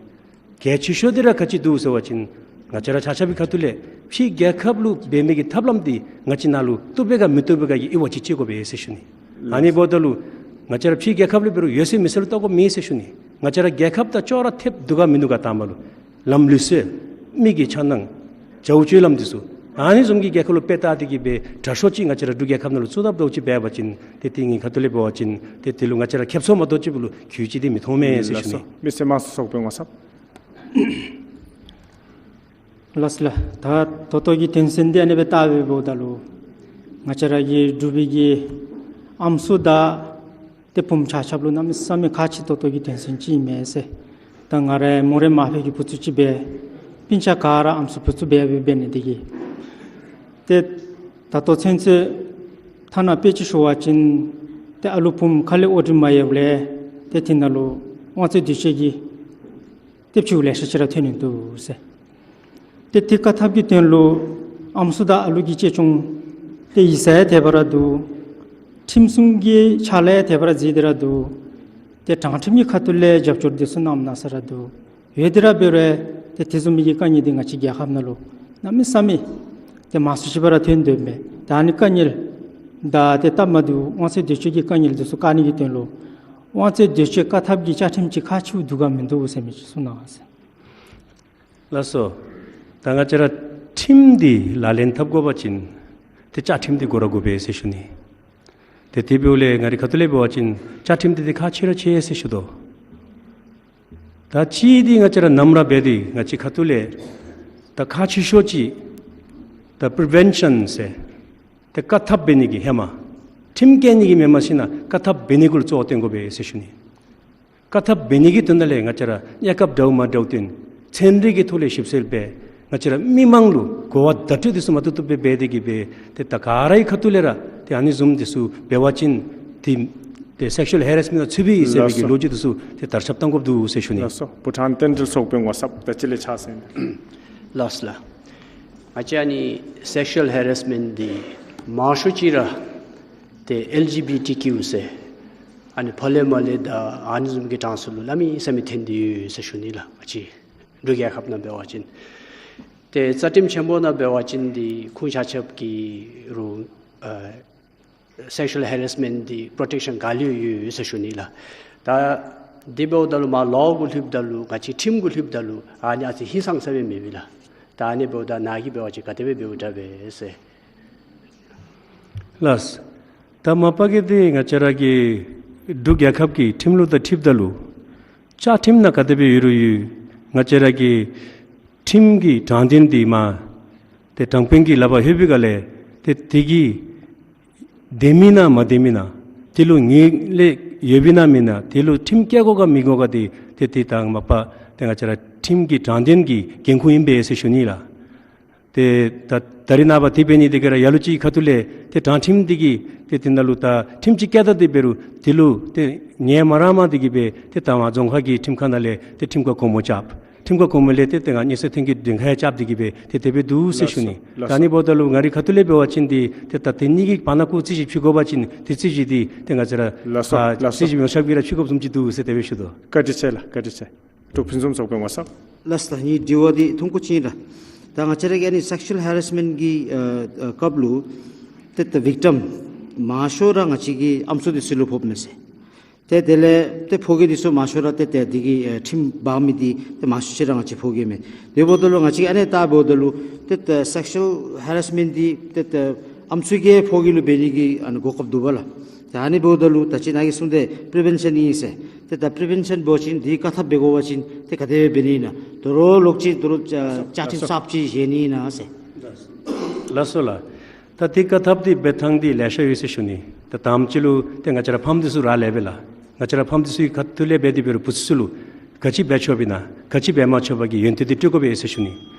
གལ་ཆེ་ཤོས་འདི་ར་ག་ཅི་འདུག་ཟེར་བ་ཅིན་ང་བཅས་ར་ཆ་ཁྱབ་ཀྱི་ཁ་ཐུག་ལས་ཕྱིའི་རྒྱལ་ཁབ་ལུ་འབད་མི་གི་ཐབས་ལམ་འདི་ང་བཅས་ནང་ལུ་བཏུབ་པས་ག་མི་བཏུབ་པས་ག་གི་དབྱེ་བ་ཅིག་དཔྱད་དགོ་པས་ཟེར་ཞུ་ནི། ཨ་ནི་འབདཝ་ད་ལུ་ང་བཅས་ར་ཕྱིའི་རྒྱལ་ཁབ་ལུ་འབད་རུང་ཡོད་ཚད་མེད་ཚད་ལུ་བལྟ་དགོཔ་མེད་ཟེར་ཞུ་ནི། ང་བཅས་ར་རྒྱལ་ཁབ་དང་ཅོག་ར་འཐདཔ་འདུག་ག་མིན་འདུག་ག། དང་པ་ལུ་ལམ་ལུགས་སྲོལ་མི་གི་འཆར་སྣང་བྱ་བ་སྤྱོད་ལམ་འདི་ཚུ་ཨ་ནི་བཟུམ་གྱི་རྒྱལ་ཁབ་ལུ་དཔེ་བལྟ་སྟེ་གི་སྦེ་དྲག་ཤོས་ཅིག་ང་བཅས་ར་འབྲུག་རྒྱལ་ཁབ་ནང་ལུ་བཙུགས་ད་འདྲཝ་ཅིག་འབད་བ་ཅིན་ཏེ་དེ་ངེའི་ཁ་ཐུག་ལས་འབད་བ་ཅིན་ཏེ་དེ་ལུ་ང་བཅས་ར་ཁེབ་སང་མ་གཏོགས་ཅིག་ལུ་གུ་ཅིག་འདི་མི་མཐོང་མས་ཟེར་ཞུ་ནི། ལགས་སོ། མི་སེར་དམངས་གཙོ་ཚོགས་པའི་ངོ་ཚབ། ལགས་སོ་ལགས། ད་ད་ལྟོ་གི་དོན་ཚན་འདི་ཨ་ནི་སྦེ་བལྟ་སྦེ་འབདཝ་ད་ལུ་ང་བཅས་ར་གི་འབྲུག་པའི་གི་ཨམ་སྲུ་དང་ཏེ་བུམོ་ཆ་ཁྱབ་ལུ་གནམ་མེད་ས་མེད་ཁག་ཆེ་ཏོག་ཏོ་གི་དོན་ཚན་ཅིག་ཨིན་མས་ཟེར། ད་ང་ར་མོ་རའི་མ་ཕམ་གི་བུ་ཚུ་ཅིག་འབད། སྤུན་ཆ་ག་ར་ཨམ་སྲུ་བུ་ཚུ་འབད་འབད་འབད་ནི་འདི་གིས་ཏེ་ད་ལྟོ་ཚུན་ཚོད་ཐ་ན་དཔེ་ཅིག་ཞུ་བ་ཅིན་ཏེ་ཨ་ལུ་བུམོ་ཁ་ལས་དབོག་སྒྲིག་མ་ཡོདཔ་ལས་ཏེ་དེ་ནང་ལུ་དབང་ཚད་འདོད་སྤྱོད་ཀྱི་ཏེ་ཕྱེཝ་ལེ་ཤ་ཅིག་ར་ཐོན་ནི་འདུག་ཟེར། ཏེ་དེ་བཀག་ཐབས་ཀྱི་དོན་ལུ་ཨམ་སྲུ་དང་ཨ་ལུ་གི་གཅེས་སྐྱོང་ཏེ་ཡིག་ཚང་ཡང་དེ་སྦེ་ར་འདུག། ཁྲིམས་སྲུང་གི་ཕྱག་ལཱ་ཡང་དེ་སྦེ་ར་མཛད་དེ་ར་འདུག། ཏེ་དྲང་ཁྲིམས་ཀྱི་ཁ་ཐུག་ལས་རྒྱབ་སྐྱོར་འདི་ཚུ་གནངམ་གནང་ས་ར་འདུག། ཡོད་དེ་ར་འབད་རུང་ཏེ་དེ་བཟུམ་མའི་གི་དཀའ་ངལ་འདི་ང་བཅས་རྒྱལ་ཁབ་ནང་ལུ་གནམ་མེད་ས་མེད་ཏེ་མང་སུ་ཅིག་སྦེ་ར་ཐོན་དོ་མས། ད་ཨ་ནི་དཀའ་ངལ་དང་ཏེ་སྟབས་མ་བདེཝ་དབང་ཚད་འདོད་སྤྱོད་ཀྱི་དཀའ་ངལ་འདི་ཚུ་བཀག་ནི་གི་དོན་ལུ་དབང་ཚད་འདོད་སྤྱོད་བཀག་ཐབས་ཀྱི་བཅའ་ཁྲིམས་ཅིག་ཁག་ཆེཝ་འདུག་ག་མིན་འདུག་ཟེར་མི་ཅིག་གསུང་གནང་ཟེར། ལགས་སོ། ད་ང་བཅས་ར་ཁྲིམས་འདི་ལག་ལེན་འཐབ་དགོ་པ་ཅིན་ཏེ་བཅའ་ཁྲིམས་འདི་དགོ་ར་དགོ་པས་ཟེར་ཞུ་ནི། ཏེ་དེ་འབདཝ་ལས་ང་རའི་ཁ་ཐུག་ལས་འབད་བ་ཅིན་བཅའ་ཁྲིམས་འདི་ཏེ་ཁག་ཆེ་ར་ཆེ་ཟེར་ཞུ་དོ། ད་གཅིག་འདི་ང་བཅས་ར་ནམ་ར་འབད་དེ་ང་བཅས་ཁ་ཐུག་ལས་ད་ཁག་ཆེ་ཤོས་ཅིག་ད་པི་རི་ཝེན་ཤཱན་ཟེར་ཏེ་བཀག་ཐབས་འབད་ནི་གི་ཧེ་མ་ཁྲིམས་བཀལ་ནི་གི་མེན་མ་ཤེས་ན་བཀག་ཐབས་འབད་ནི་གུ་ལུ་གཙོ་བོ་བཏོན་དགོ་པས་ཟེར་ཞུ་ནི། བཀག་ཐབས་འབད་ནི་གི་དོན་དག་ལས་ང་བཅས་ར་གནས་སྐབས་འདྲཝ་མ་འདྲཝ་བཏོན། ཚན་རིག་གི་ཐོག་ལས་ཞིབ་འཚོལ་འབད། ང་བཅས་ར་མི་མང་ལུ་གོ་བ་བརྡ་སྤྲོད་འདི་ཚུ་མ་བཏུབ་བཏུབ་སྦེ་འབད་དེ་གི་སྦེ་ཏེ་ད་ག་རའི་ཁ་ཐུག་ལས་ར་ཏེ་ཨ་ནི་བཟུམ་འདི་ཚུ་འབད་བ་ཅིན་ཏེ་ཏེ་སེག་ཤུ་ཨལ་ཧེ་རེསི་མེནཊ་ནང་ཚུད་པའི་ཟེར་བའི་གི་ལོ་རྒྱུས་འདི་ཚུ་ཏེ་དར་ཁྱབ་གཏང་དགོཔ་འདུག་ཟེར་ཞུ་ནི། ལགས་སོ། བྷུ་ཊཱན་བསྟན་འཛིན་ཚོགས་པའི་ངོ་ཚབ་ད་ཅི་ལས་ཕྱག་སེང་། ལགས་སོ་ལགས། ང་བཅས་ཨ་ནི་སེག་ཤུ་ཨལ་ཧེ་རེསི་མེནཊ་འདི་མང་ཤོས་ཅིག་ར་ཏེ་ཨེལ་ཇི་བི་ཊི་ཀིའུ་ཟེར་ཨ་ནི་ཕོ་ལེ་མོ་ལེ་དང་ཨ་ནི་བཟུམ་གྱི་གྲངས་སུ་ལུ་གནམ་མེད་ས་མེད་ཐོན་ཏེ་ཡོད་ཟེར་ཞུ་ནི་ལགས། ང་བཅས་འབྲུག་རྒྱལ་ཁབ་ནང་འབད་བ་ཅིན་ཏེ་རྩ་ཁྲིམས་ཆེན་པོ་ནང་འབད་བ་ཅིན་འདི་ཁོང་ཆ་ཁྱབ་ཀྱི་རུང་ཨ་སེག་ཤུ་ཨལ་ཧེ་རེསི་མེནཊ་འདི་པོརོ་ཊེག་ཤཱན་ག་ལུ་ཡང་ཡོད་ཟེར་ཞུ་ནི་ལགས། ད་འདི་འབདཝ་ད་ལུ་མར་ལོ་གུ་ལྷོདཔ་ད་ལུ་ང་བཅས་ཁྲིམས་གུ་ལྷོདཔ་ད་ལུ་ཨ་ནི་ཨ་ཙི་ཧིང་སངས་ས་སྦེ་མེད་པས་ལགས། ད་ཨ་ནི་འབདཝ་ད་ནཱ་གིས་འབད་བ་ཅིན་ག་དེ་སྦེ་འབདཝ་དྲག་པས་ཟེར། ལགས། ད་མ་པ་གི་འདི་ང་བཅས་ར་གི་འབྲུག་རྒྱལ་ཁབ་ཀྱི་ཁྲིམས་ལུགས་དང་འཁྲིལཝ་ད་ལུ་བཅའ་ཁྲིམས་ནང་ག་དེ་སྦེ་ཡོད་རུང་ཡོད། ང་བཅས་ར་གི་ཁྲིམས་ཀྱི་དྲང་བདེན་འདི་མ་ཏེ་དྲང་དཔོན་གྱི་ལག་པར་ལྷོད་པའི་སྒང་ལས་ཏེ་དེ་གིས་བདེན་མི་ན་མ་བདེན་མི་ན། དེ་ལུ་ངེས་ལེགས་ཡོདཔ་ཨིན་ན་མེན་ན། དེ་ལུ་ཁྲིམས་བཀལ་དགོ་ག་མི་དགོ་ག་འདི་ཏེ་དེ་ད་མ་པ་ཏེ་ང་བཅས་ར་ཁྲིམས་ཀྱི་དྲང་བདེན་གྱི་འགན་ཁུར་ཨིན་པས་ཟེར་ཞུ་ནི་ལགས། ཏེ་ད་ད་རིས་ནངས་པ་དེ་འབད་ནི་དེ་གིས་ར་ལ་ལུ་ཅིག་ཁ་ཐུག་ལས་ཏེ་དྲང་ཁྲིམས་འདི་གིས་ཏེ་དེ་ནང་ལུ་ད་ཁྲིམས་ཅིག་བཀལ་ད་དེ་འབད་རུང་དེ་ལུ་ཏེ་ངེས་མ་ར་མ་འདི་གིས་སྦེ་ཏེ་ད་མ་རྫོང་ཁག་གི་ཁྲིམས་ཁང་ནང་ལས་ཏེ་ཁྲིམས་ཁང་གོངམ་རྐྱབ། ཁྲིམས་ཁང་གོངམ་ལས་ཏེ་ཏེ་ང་གཉེན་ཚན་ཐོན་སྐྱེད་འདི་ཁར་རྐྱབ་འདི་གིས་སྦེ་ཏེ་དེ་སྦེ་འདུག་ཟེར་ཞུ་ནི། ལགས་སོ། ད་ཨ་ནི་འབདཝ་ད་ལུ་ང་རའི་ཁ་ཐུག་ལས་འབད་བ་ཅིན་འདི་ཏེ་ད་དེ་གཉིས་ཀྱི་བར་ན་ཁོ་རྩོད་གཞི་ཕྱེ་དགོ་པ་ཅིན་ཏེ་རྩོད་གཞི་འདི་ཏེ་ང་བཅས་ར་ལགས་སོ། ལགས་སོ། རྩོད་གཞི་མི་ཡོངས་ཁྱབ་ཀྱིས་ར་ཕྱེ་དགོཔ་བཟུམ་ཅིག་འདུག་ཟེར་དེ་སྦེ་ཞུ་དོ། བཀའ་དྲིན་ཆེ་ལགས། བཀའ་དྲིན་ཆེ། འབྲུག་ཕུན་སུམ་ཚོགས་པའི་ངོ་ས། ལགས་སོ། ད་ངེའི་དྲི་བ་འདི་ཐུང་ཀུ་ཅིག་ཨིན་ལགས། ད་ང་བཅས་ར་གི་ཨ་ནི་སེག་ཤུ་ཝཱལ་ཧེ་རེསི་མེནཊ་གི་ཨ་ཨ་སྐབས་ལུ་ཏེ་ད་བིག་ཊམ་མང་ཤོས་ར་ང་བཅས་ཀྱི་ཨམ་སྲུ་འདི་ཚུ་ལུ་ཕོགཔ་མས་ཟེར། ཏེ་དེ་ལས་ཏེ་ཕོ་སྐྱེས་འདི་ཚུ་མང་ཤོས་ར་ཏེ་ཏེ་འདི་གི་ཨེ་ཁྲིམས་འབག་མི་འདི་ཏེ་མང་ཤོས་ཅིག་ར་ང་བཅས་ཕོ་སྐྱེས་མས། དེ་འབདཝ་ད་ལུ་ང་བཅས་ཨ་ནི་ད་འབདཝ་ད་ལུ་ཏེ་ད་སེག་ཤུ་ཝཱལ་ཧེ་རེསི་མེནཊ་འདི་ཏེ་ད་ཨམ་སྲུ་གིས་ཕོ་སྐྱེས་ལུ་འབད་ནི་གི་ཨ་ནི་གོ་སྐབས་འདུག་པ་ལགས། ད་ཨ་ནི་འབདཝ་ད་ལུ་ད་ཅི་ནཱ་གིས་གསུངས་ཏེ་པི་རི་ཝེན་ཤཱན་ཨིན་ཟེར། ཏེ་ད་པི་རི་ཝེན་ཤཱན་འབད་བ་ཅིན་འདི་བཀག་ཐབས་འབད་དགོ་པ་ཅིན་ཏེ་ག་དེ་སྦེ་འབད་ནི་ཨིན་ན། དོ་རུང་ལོག་ཅིག་དོ་རུང་ཨ་བཅའ་ཁྲིམས་གསརཔ་ཅིག་བཞེངས་ནི་ཨིན་ན་ཟེར། ལགས་སོ་ལགས། ད་འདི་བཀག་ཐབས་འདི་འབད་ཐངས་འདི་ལེ་ཤ་ཡོད་ཟེར་ཞུ་ནི། ད་དང་པ་ཅིག་ལུ་ཏེ་ང་བཅས་ར་ཕམ་འདི་ཚུ་ར་ལས་འབད་ལགས། ང་བཅས་ར་ཕམ་འདི་ཚུ་གི་ཁ་ཐུག་ལས་འབད་དེ་འབད་རུང་བུ་ཚ་ཚུ་ལུ་ག་ཅི་འབད་ཆོགཔ་ཨིན་ན་ག་ཅི་འབད་མ་ཆོགཔ་གི་ཡོན་ཏན་འདི་སྤྲོད་དགོ་པས་ཟེར་ཞུ་ནི།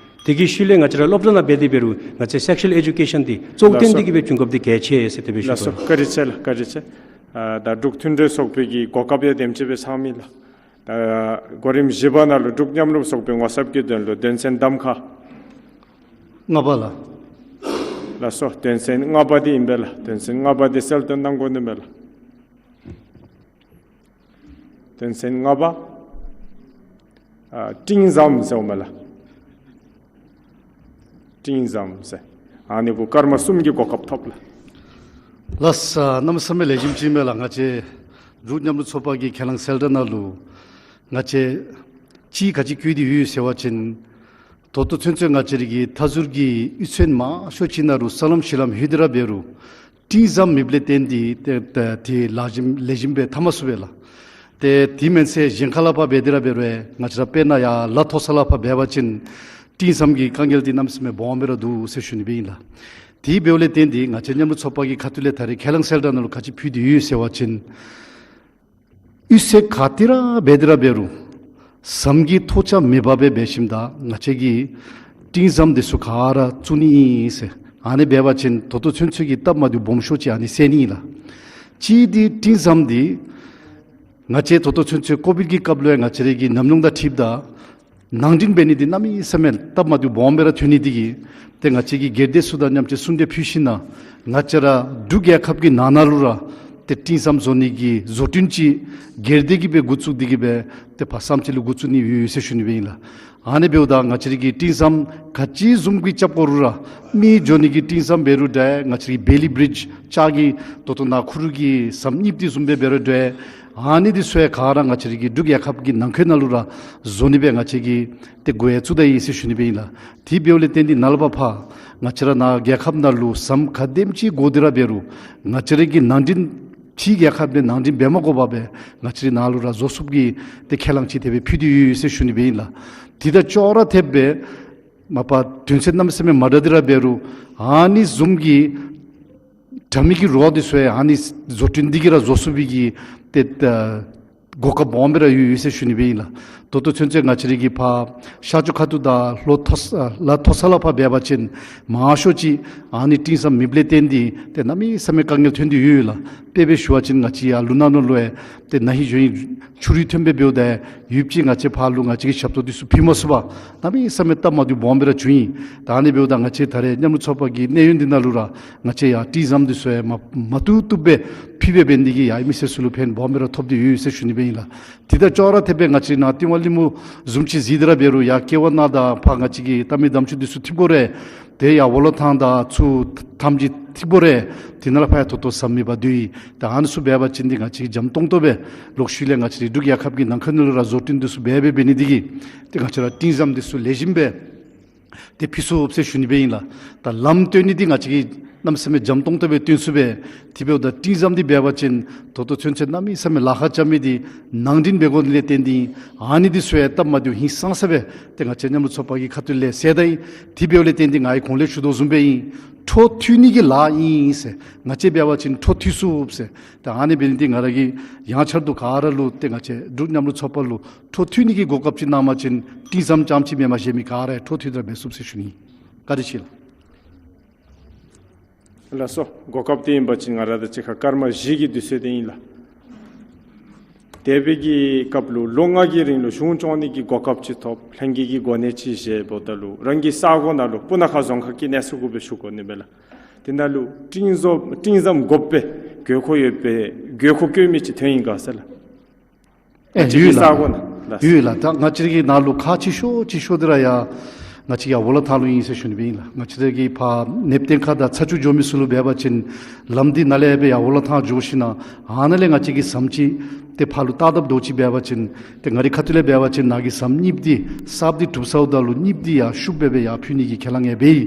དེ་གི་ཤུལ་ལས་ང་བཅས་ར་སློབ་གྲྭ་ནང་འབད་དེ་འབད་རུང་ང་བཅས་སེག་ཤུ་ཝཱལ་ཨེ་ཌུ་ཀེ་ཤཱན་འདི་གཙོ་བོ་ལགས་སོ། བཏོན་ཏེ་གིས་སྦེ་བྱུང་དགོཔ་འདི་གལ་ཆེ་ཟེར་དེ་སྦེ་ཞུ་ལགས་སོ། དོ། བཀའ་དྲིན་ཆེ་ལགས། བཀའ་དྲིན་ཆེ། ཨ་ད་འབྲུག་མཐུན་གྲོས་ཚོགས་པའི་གི་གོ་སྐབས་ཡང་དེམ་ཅིག་སྦེ་ཚང་མི་ལགས། ད་གོ་རིམ་བཞི་པ་ནང་ལུ་འབྲུག་མཉམ་རུབ་ཚོགས་པའི་ངོ་ཚབ་ཀྱི་དོན་ལུ་དོན་ཚན་གདམ་ཁ། ལྔ་པ་ལགས། ལགས་སོ། དོན་ཚན་ལྔ་པ་འདི་ཨིན་པས་ལགས། དོན་ཚན་ལྔ་པ་འདི་གསལ་སྟོན་གནང་དགོ་ནི་མས་ལགས། དོན་ཚན་ལྔ་པ། ཨ་སྤྲིན་ཟམ་ཟེརཝ་མས་ལགས། སྤྲིན་ཟམ་ཟེར། ཨ་ནི་གུ་སྐར་མ་གསུམ་གྱི་གོ་སྐབས་ཐོབ་ལགས། ལགས་སོ། གནམ་མེད་ས་མེད་ལེགས་ཤོམ་ཅིག་མས་ལགས། ང་བཅས་འབྲུག་མཉམ་རུབ་ཚོགས་པ་གི་ཁས་བླངས་གསལ་བསྒྲགས་ནང་ལུ་ང་བཅས་ཅིག་ག་ཅི་བཀོད་དེ་ཡོད་ཟེར་བ་ཅིན་ད་ལྟོ་ཚུན་ཚོད་ང་བཅས་ར་གི་མཐའ་ཟུར་གྱི་གཡུས་ཚན་མང་ཤོས་ཅིག་ནང་ལུ་ས་ལམ་གཞི་ལམ་ལྷོད་དེ་ར་འབད་རུང་སྤྲིན་ཟམ་མེདཔ་ལས་བརྟེན་ཏེ་ཏེ་ཏེ་ལེགས་ཤོམ་ལེགས་ཤོམ་སྦེ་འཐབ་མ་ཚུགས་པས་ལགས། ཏེ་དེ་མེན་ཚེ་གཞན་ཁ་ལས་ཕར་འབད་དེ་ར་འབད་རུང་ང་བཅས་ར་དཔེར་ན་ཡར་ལ་མཐོ་ས་ལས་ཕར་འབད་བ་ཅིན་སྤྲིན་ཟམ་གྱི་དཀའ་ངལ་འདི་གནམ་མེད་ས་མེད་སྦོམ་སྦེ་ར་འདུག་ཟེར་ཞུ་ནི་སྦེ་ཨིན་ལགས། དེ་འབདཝ་ལས་བརྟེན་ཏེ་ང་བཅས་མཉམ་རུབ་ཚོགས་པ་གི་ཁ་ཐུག་ལས་ད་རེས་ཁས་བླངས་གསལ་བསྒྲགས་ནང་ལུ་ག་ཅི་ཕུལ་དེ་ཡོད་ཟེར་བ་ཅིན་གཡུས་ཚན་ག་ཏེ་ར་འབད་དེ་ར་འབད་རུང་ཟམ་གྱི་ཐོག་ཆ་མེད་པར་སྦེ་འབད་ཞིནམ་ད་ང་བཅས་ཀྱིས་སྤྲིན་ཟམ་འདི་ཚུ་ག་ར་བཙུགས་ནི་ཨིན་ཟེར། ཨ་ནི་འབད་བ་ཅིན་ད་ལྟོ་ཚུན་ཚོད་ཀྱི་སྟབས་མ་བདེཝ་སྦོམ་ཤོས་ཅིག་ཨ་ནི་སེལ་ནི་ཨིན་ལགས། གཅིག་འདི་སྤྲིན་ཟམ་འདི་ང་བཅས་ད་ལྟོ་ཚུན་ཚོད་ཀོ་བིཌ་ཀྱི་སྐབས་ལུ་ཡང་ང་བཅས་ར་གི་ཉམས་མྱོང་དང་འཁྲིལཝ་ད་ནང་འདྲེན་འབད་ནི་འདི་གནམ་མེད་ས་མེད་སྟབས་མ་བདེཝ་སྦོམ་སྦེ་ར་ཐོན་ནི་འདི་གིས་ཏེ་ང་བཅས་ཀྱིས་སྒེར་སྡེ་ཚུ་དང་མཉམ་གཅིག་གསུང་གྲོས་ཕུལ་ཞིནམ་ན་ང་བཅས་ར་འབྲུག་རྒྱལ་ཁབ་ཀྱི་ནང་ན་ལུ་ར་ཏེ་སྤྲིན་ཟམ་བཟོ་ནི་གི་བཟོ་སྐྲུན་ཅིག་སྒེར་སྡེ་གིས་སྦེ་འགོ་བཙུགས་འདི་གིས་སྦེ་ཏེ་ཕར་བསམ་ཅིག་ལུ་འགོ་བཙུགས་ནི་ཡོད་ཟེར་ཞུ་ནི་སྦེ་ཨིན་ལགས། ཨ་ནི་འབདཝ་ད་ང་བཅས་ར་གི་སྤྲིན་ཟམ་ག་ཅི་བཟུམ་གྱི་རྐྱབ་དགོ་རུང་ར་མི་འགྱོ་ནི་གི་སྤྲིན་ཟམ་འབད་རུང་འདྲ་ང་བཅས་ར་གི་བེ་ལི་བྲིཇ་ལྕགས་ཀྱི་ད་ལྟོ་ནཱ་ཁུ་རུ་གི་ཟམ་གཉིསཔ་འདི་བཟུམ་སྦེ་འབད་རུང་འདྲ་ཨ་ནི་འདི་ཚུ་ཡང་ག་ར་ང་བཅས་ར་གི་འབྲུག་རྒྱལ་ཁབ་ཀྱི་ནང་འཁོད་ནང་ལུ་ར་བཟོ་ནི་སྦེ་ང་བཅས་ཀྱིས་ཏེ་འགོ་ཡང་བཙུགས་ད་ཡི་ཟེར་ཞུ་ནི་སྦེ་ཨིན་ལགས། དེ་འབདཝ་ལས་བརྟེན་ཏེ་ནཱ་ལས་ཕར་ཕར་ང་བཅས་ར་ནཱ་རྒྱལ་ཁབ་ནང་ལུ་ཟམ་ག་དེམ་ཅིག་དགོ་དེ་ར་འབད་རུང་ང་བཅས་ར་གི་ནང་འདྲེན་ཕྱི་རྒྱལ་ཁབ་ནང་ནང་འདྲེན་འབད་མ་དགོ་པར་སྦེ་ང་བཅས་ར་ནཱ་ལུ་ར་བཟོ་ཚུགསཔ་གི་ཏེ་ཁས་བླངས་ཅིག་དེ་སྦེ་ཕུལ་ཏེ་ཡོད་ཟེར་ཞུ་ནི་སྦེ་ཨིན་ལགས། དེ་དང་ཅོག་ར་འཐདཔ་སྦེ་མ་པ་དོན་ཚན་གནམ་མེད་ས་མེད་མ་འདྲ་དེ་ར་འབད་རུང་ཨ་ནི་བཟུམ་གྱི་དྲ་མིག་གི་རོ་འདི་ཚུ་ཡང་ཨ་ནི་བཟོ་སྐྲུན་འདི་གིས་ར་བཟོ་ཚུགས་པའི་གི་ཏེ་ཨ་གོ་སྐབས་སྦོམ་སྦེ་ར་ཡོད་ཡོད་ཟེར་ཞུ་ནི་སྦེ་ཨིན་ལགས། ད་ལྟོ་ཚུན་ཚོད་ང་བཅས་ར་གི་ཕར་ཤར་ཕྱོགས་ཁ་ཐུག་དང་ལྷོ་མཐོ་ས་ལ་མཐོ་ས་ལས་ཕར་འབད་བ་ཅིན་མང་ཤོས་ཅིག་ཨ་ནི་སྤྲིན་ཟམ་མེདཔ་ལས་བརྟེན་ཏེ་ཏེ་གནམ་མེད་ས་མེད་དཀའ་ངལ་ཐོན་ཏེ་ཡོད་ཡོད་ལགས། དཔེ་སྦེ་ཞུ་བ་ཅིན་ང་བཅས་ཡར་ལུང་ནག་ནང་ལུ་ཡང་ཏེ་ན་ཧིང་གཞེས་ཧིང་ཆུ་རུད་ཐོན་སྦེ་འབདཝ་ད་ཡུདཔ་ཅིག་ང་བཅས་ཕར་ལུ་ང་བཅས་ཀྱི་ཞབས་ཏོག་འདི་ཚུ་ཕུལ་མ་ཚུགས་པར་གནམ་མེད་ས་མེད་སྟབས་མ་བདེཝ་སྦོམ་སྦེ་ར་བྱུང་ཡི། ད་ཨ་ནི་འབདཝ་ད་ང་བཅས་ད་རེས་མཉམ་རུབ་ཚོགས་པ་གི་གནས་ཡུན་འདི་ནང་ལུ་ར་ང་བཅས་ཡར་སྤྲིན་ཟམ་འདི་ཚུ་ཡང་མ་མ་བཏུབ་བཏུབ་སྦེ་ཕུལ་སྦེ་འབད་ནི་འདི་གིས་ཡར་མི་སེར་ཚུ་ལུ་ཕན་སྦོམ་སྦེ་ར་ཐོགས་ཏེ་ཡོད་ཡོད་ཟེར་ཞུ་ནི་སྦེ་ཨིན་ལགས། དེ་དང་ཅོག་ར་འཐདཔ་སྦེ་ང་བཅས་ནཱ་ཏི་ཝ་ལི་མུ་བཟུམ་ཅིག་གཟིགས་ཏེ་ར་འབད་རུང་ཡར་ཀེ་ཝ་ནང་དང་ཕར་ང་བཅས་ཀྱི་རྟ་མགོ་དམ་ཆུ་འདི་ཚུ་འཐིབས་དགོ་རུང་ཏེ་ཡར་ཝོ་ལོ་ཐང་དང་ཚུར་ཐམས་ཅད་འཐིབས་དགོ་རུང་དེ་ནང་ལས་ཕར་ཡང་ད་ལྟོ་ཟམ་མེད་པར་སྡོད་ཡི། ད་ཨ་ནི་ཚུ་འབད་བ་ཅིན་འདི་ང་བཅས་ཀྱིས་འཇམ་ཏོང་ཏོ་སྦེ་ལོག་ཤུལ་ལས་ང་བཅས་རའི་འབྲུག་རྒྱལ་ཁབ་ཀྱི་ནང་འཁོད་ནང་ལུ་ར་བཟོ་སྐྲུན་འདི་ཚུ་འབད་འབད་འབད་ནི་འདི་གིས་ཏེ་ང་བཅས་ར་སྤྲིན་ཟམ་འདི་ཚུ་ལེགས་ཤོམ་སྦེ་ཏེ་ཕུལ་ཚུགས་ཟེར་ཞུ་ནི་སྦེ་ཨིན་ལགས། ད་ལམ་བཏོན་ནི་འདི་ང་བཅས་ཀྱིས་ གནམ་མེད་ས་མེད་འཇམ་ཏོང་ཏོ་སྦེ་སྟོན་ཚུགས་པས། དེ་འབདཝ་ད་སྤྲིན་ཟམ་འདི་འབད་བ་ཅིན་ད་ལྟོ་ཚུན་ཚོད་གནམ་མེད་ས་མེད་ལཱ་ཁག་རྐྱབ་མི་འདི་ནང་འདྲེན་འབད་དགོ་ནི་ལས་བརྟེན་ཏེ་ཨ་ནི་འདི་ཚུ་ཡང་སྟབས་མ་བདེཝ་ཧིང་སངས་ས་སྦེ་ཏེ་ང་བཅས་མཉམ་རུབ་ཚོགས་པ་གི་ཁ་ཐུག་ལས་གསལ་བཏབ་ཨིན། དེ་འབདཝ་ལས་བརྟེན་ཏེ་ང་གིས་གོང་ལས་ཞུ་དོ་བཟུམ་སྦེ་ཨིན། འཕྲོ་མཐུད་ནི་གི་ལཱ་ཨིན་ཟེར། ང་བཅས་འབད་བ་ཅིན་འཕྲོ་མཐུད་ཚུགས་ཟེར། ད་ཨ་ནི་འབད་ནི་འདི་ང་ར་གིས་ཡང་བསྐྱར་དུ་ག་ར་ལུ་ཏེ་ང་བཅས་འབྲུག་མཉམ་རུབ་ཚོགས་པ་ལུ་འཕྲོ་མཐུད་ནི་གི་གོ་སྐབས་ཅིག་གནང་བ་ཅིན་སྤྲིན་ཟམ་རྐྱངམ་ཅིག་མེན་པར་གཞན་མི་ག་ར་འཕྲོ་མཐུད་དེ་ར་འབད་ཚུགས་ཟེར་ཞུ་ནི། བཀའ་དྲིན་ཆེ་ལགས། ལགས་སོ། གོ་སྐབས་འདི་ཨིན་པ་ཅིན་ང་ར་དང་གཅིག་ཁར་སྐར་མ་བཞི་གི་དུས་ཚོད་འདི་ཨིན་ལགས། འདས་པའི་གི་སྐབས་ལུ་ལོ་ལྔ་གི་རིང་ལུ་གཞུང་སྐྱོང་ནི་གི་གོ་སྐབས་ཅིག་ཐོབ། ལྷན་རྒྱས་ཀྱི་གོ་གནས་ཅིག་བཞེསཔ་ད་ལུ་རང་གི་ས་གོ་ནང་ལུ་སྤུ་ན་ཁ་རྫོང་ཁག་གི་གནས་ཚུལ་གུ་སྦེ་ཞུ་དགོ་ནི་མས་ལགས། དེ་ནང་ལུ་སྤྲིན་ཟམ་སྤྲིན་ཟམ་དགོཔ་སྦེ་དགོས་མཁོ་ཡོད་པའི་དགོས་མཁོ་བཀོད་མི་ཅིག་ཐོན་ཡི་ག་ཟེར་ལགས། ཨེ་ང་བཅས་ཀྱི་ཡོད་ལགས། ས་གོ་ནང་ལགས། ཡོད་ལགས། ད་ང་བཅས་ཀྱི་ནང་ལུ་ཁག་ཆེ་ཤོས་ཆེ་ཤོས་འདི་ར་ཡང་ང་བཅས་ཡར་ཝོ་ལ་ཐང་ལུ་ཨིན་ཟེར་ཞུ་ནི་སྦེ་ཨིན་ལགས། ང་བཅས་ཀྱི་ཕར་ནེབ་ཏན་ཁ་དང་ཚ་ཆུ་འགྱོ་མི་ཚུ་ལུ་འབད་བ་ཅིན་ལམ་འདི་ནཱ་ལས་སྦེ་ཡར་ཝོ་ལ་ཐང་འགྱོ་ཞིན་ན་ཨ་ནཱ་ལས་ང་བཅས་ཀྱི་ཟམ་ཅིག་ཏེ་ཕར་ལུ་བཏགས་དཔ་འདྲཝ་ཅིག་འབད་བ་ཅིན་ཏེ་ང་རའི་ཁ་ཐུག་ལས་འབད་བ་ཅིན་ནཱ་གི་ཟམ་གཉིསཔ་འདི་གསརཔ་འདི་གྲུབ་ཚརཝ་ད་ལུ་གཉིསཔ་འདི་ཡར་ཤུབ་སྦེ་སྦེ་ཡར་ཕུལ་ནི་གི་ཁས་བླངས་ཡང་འབད་ཡི།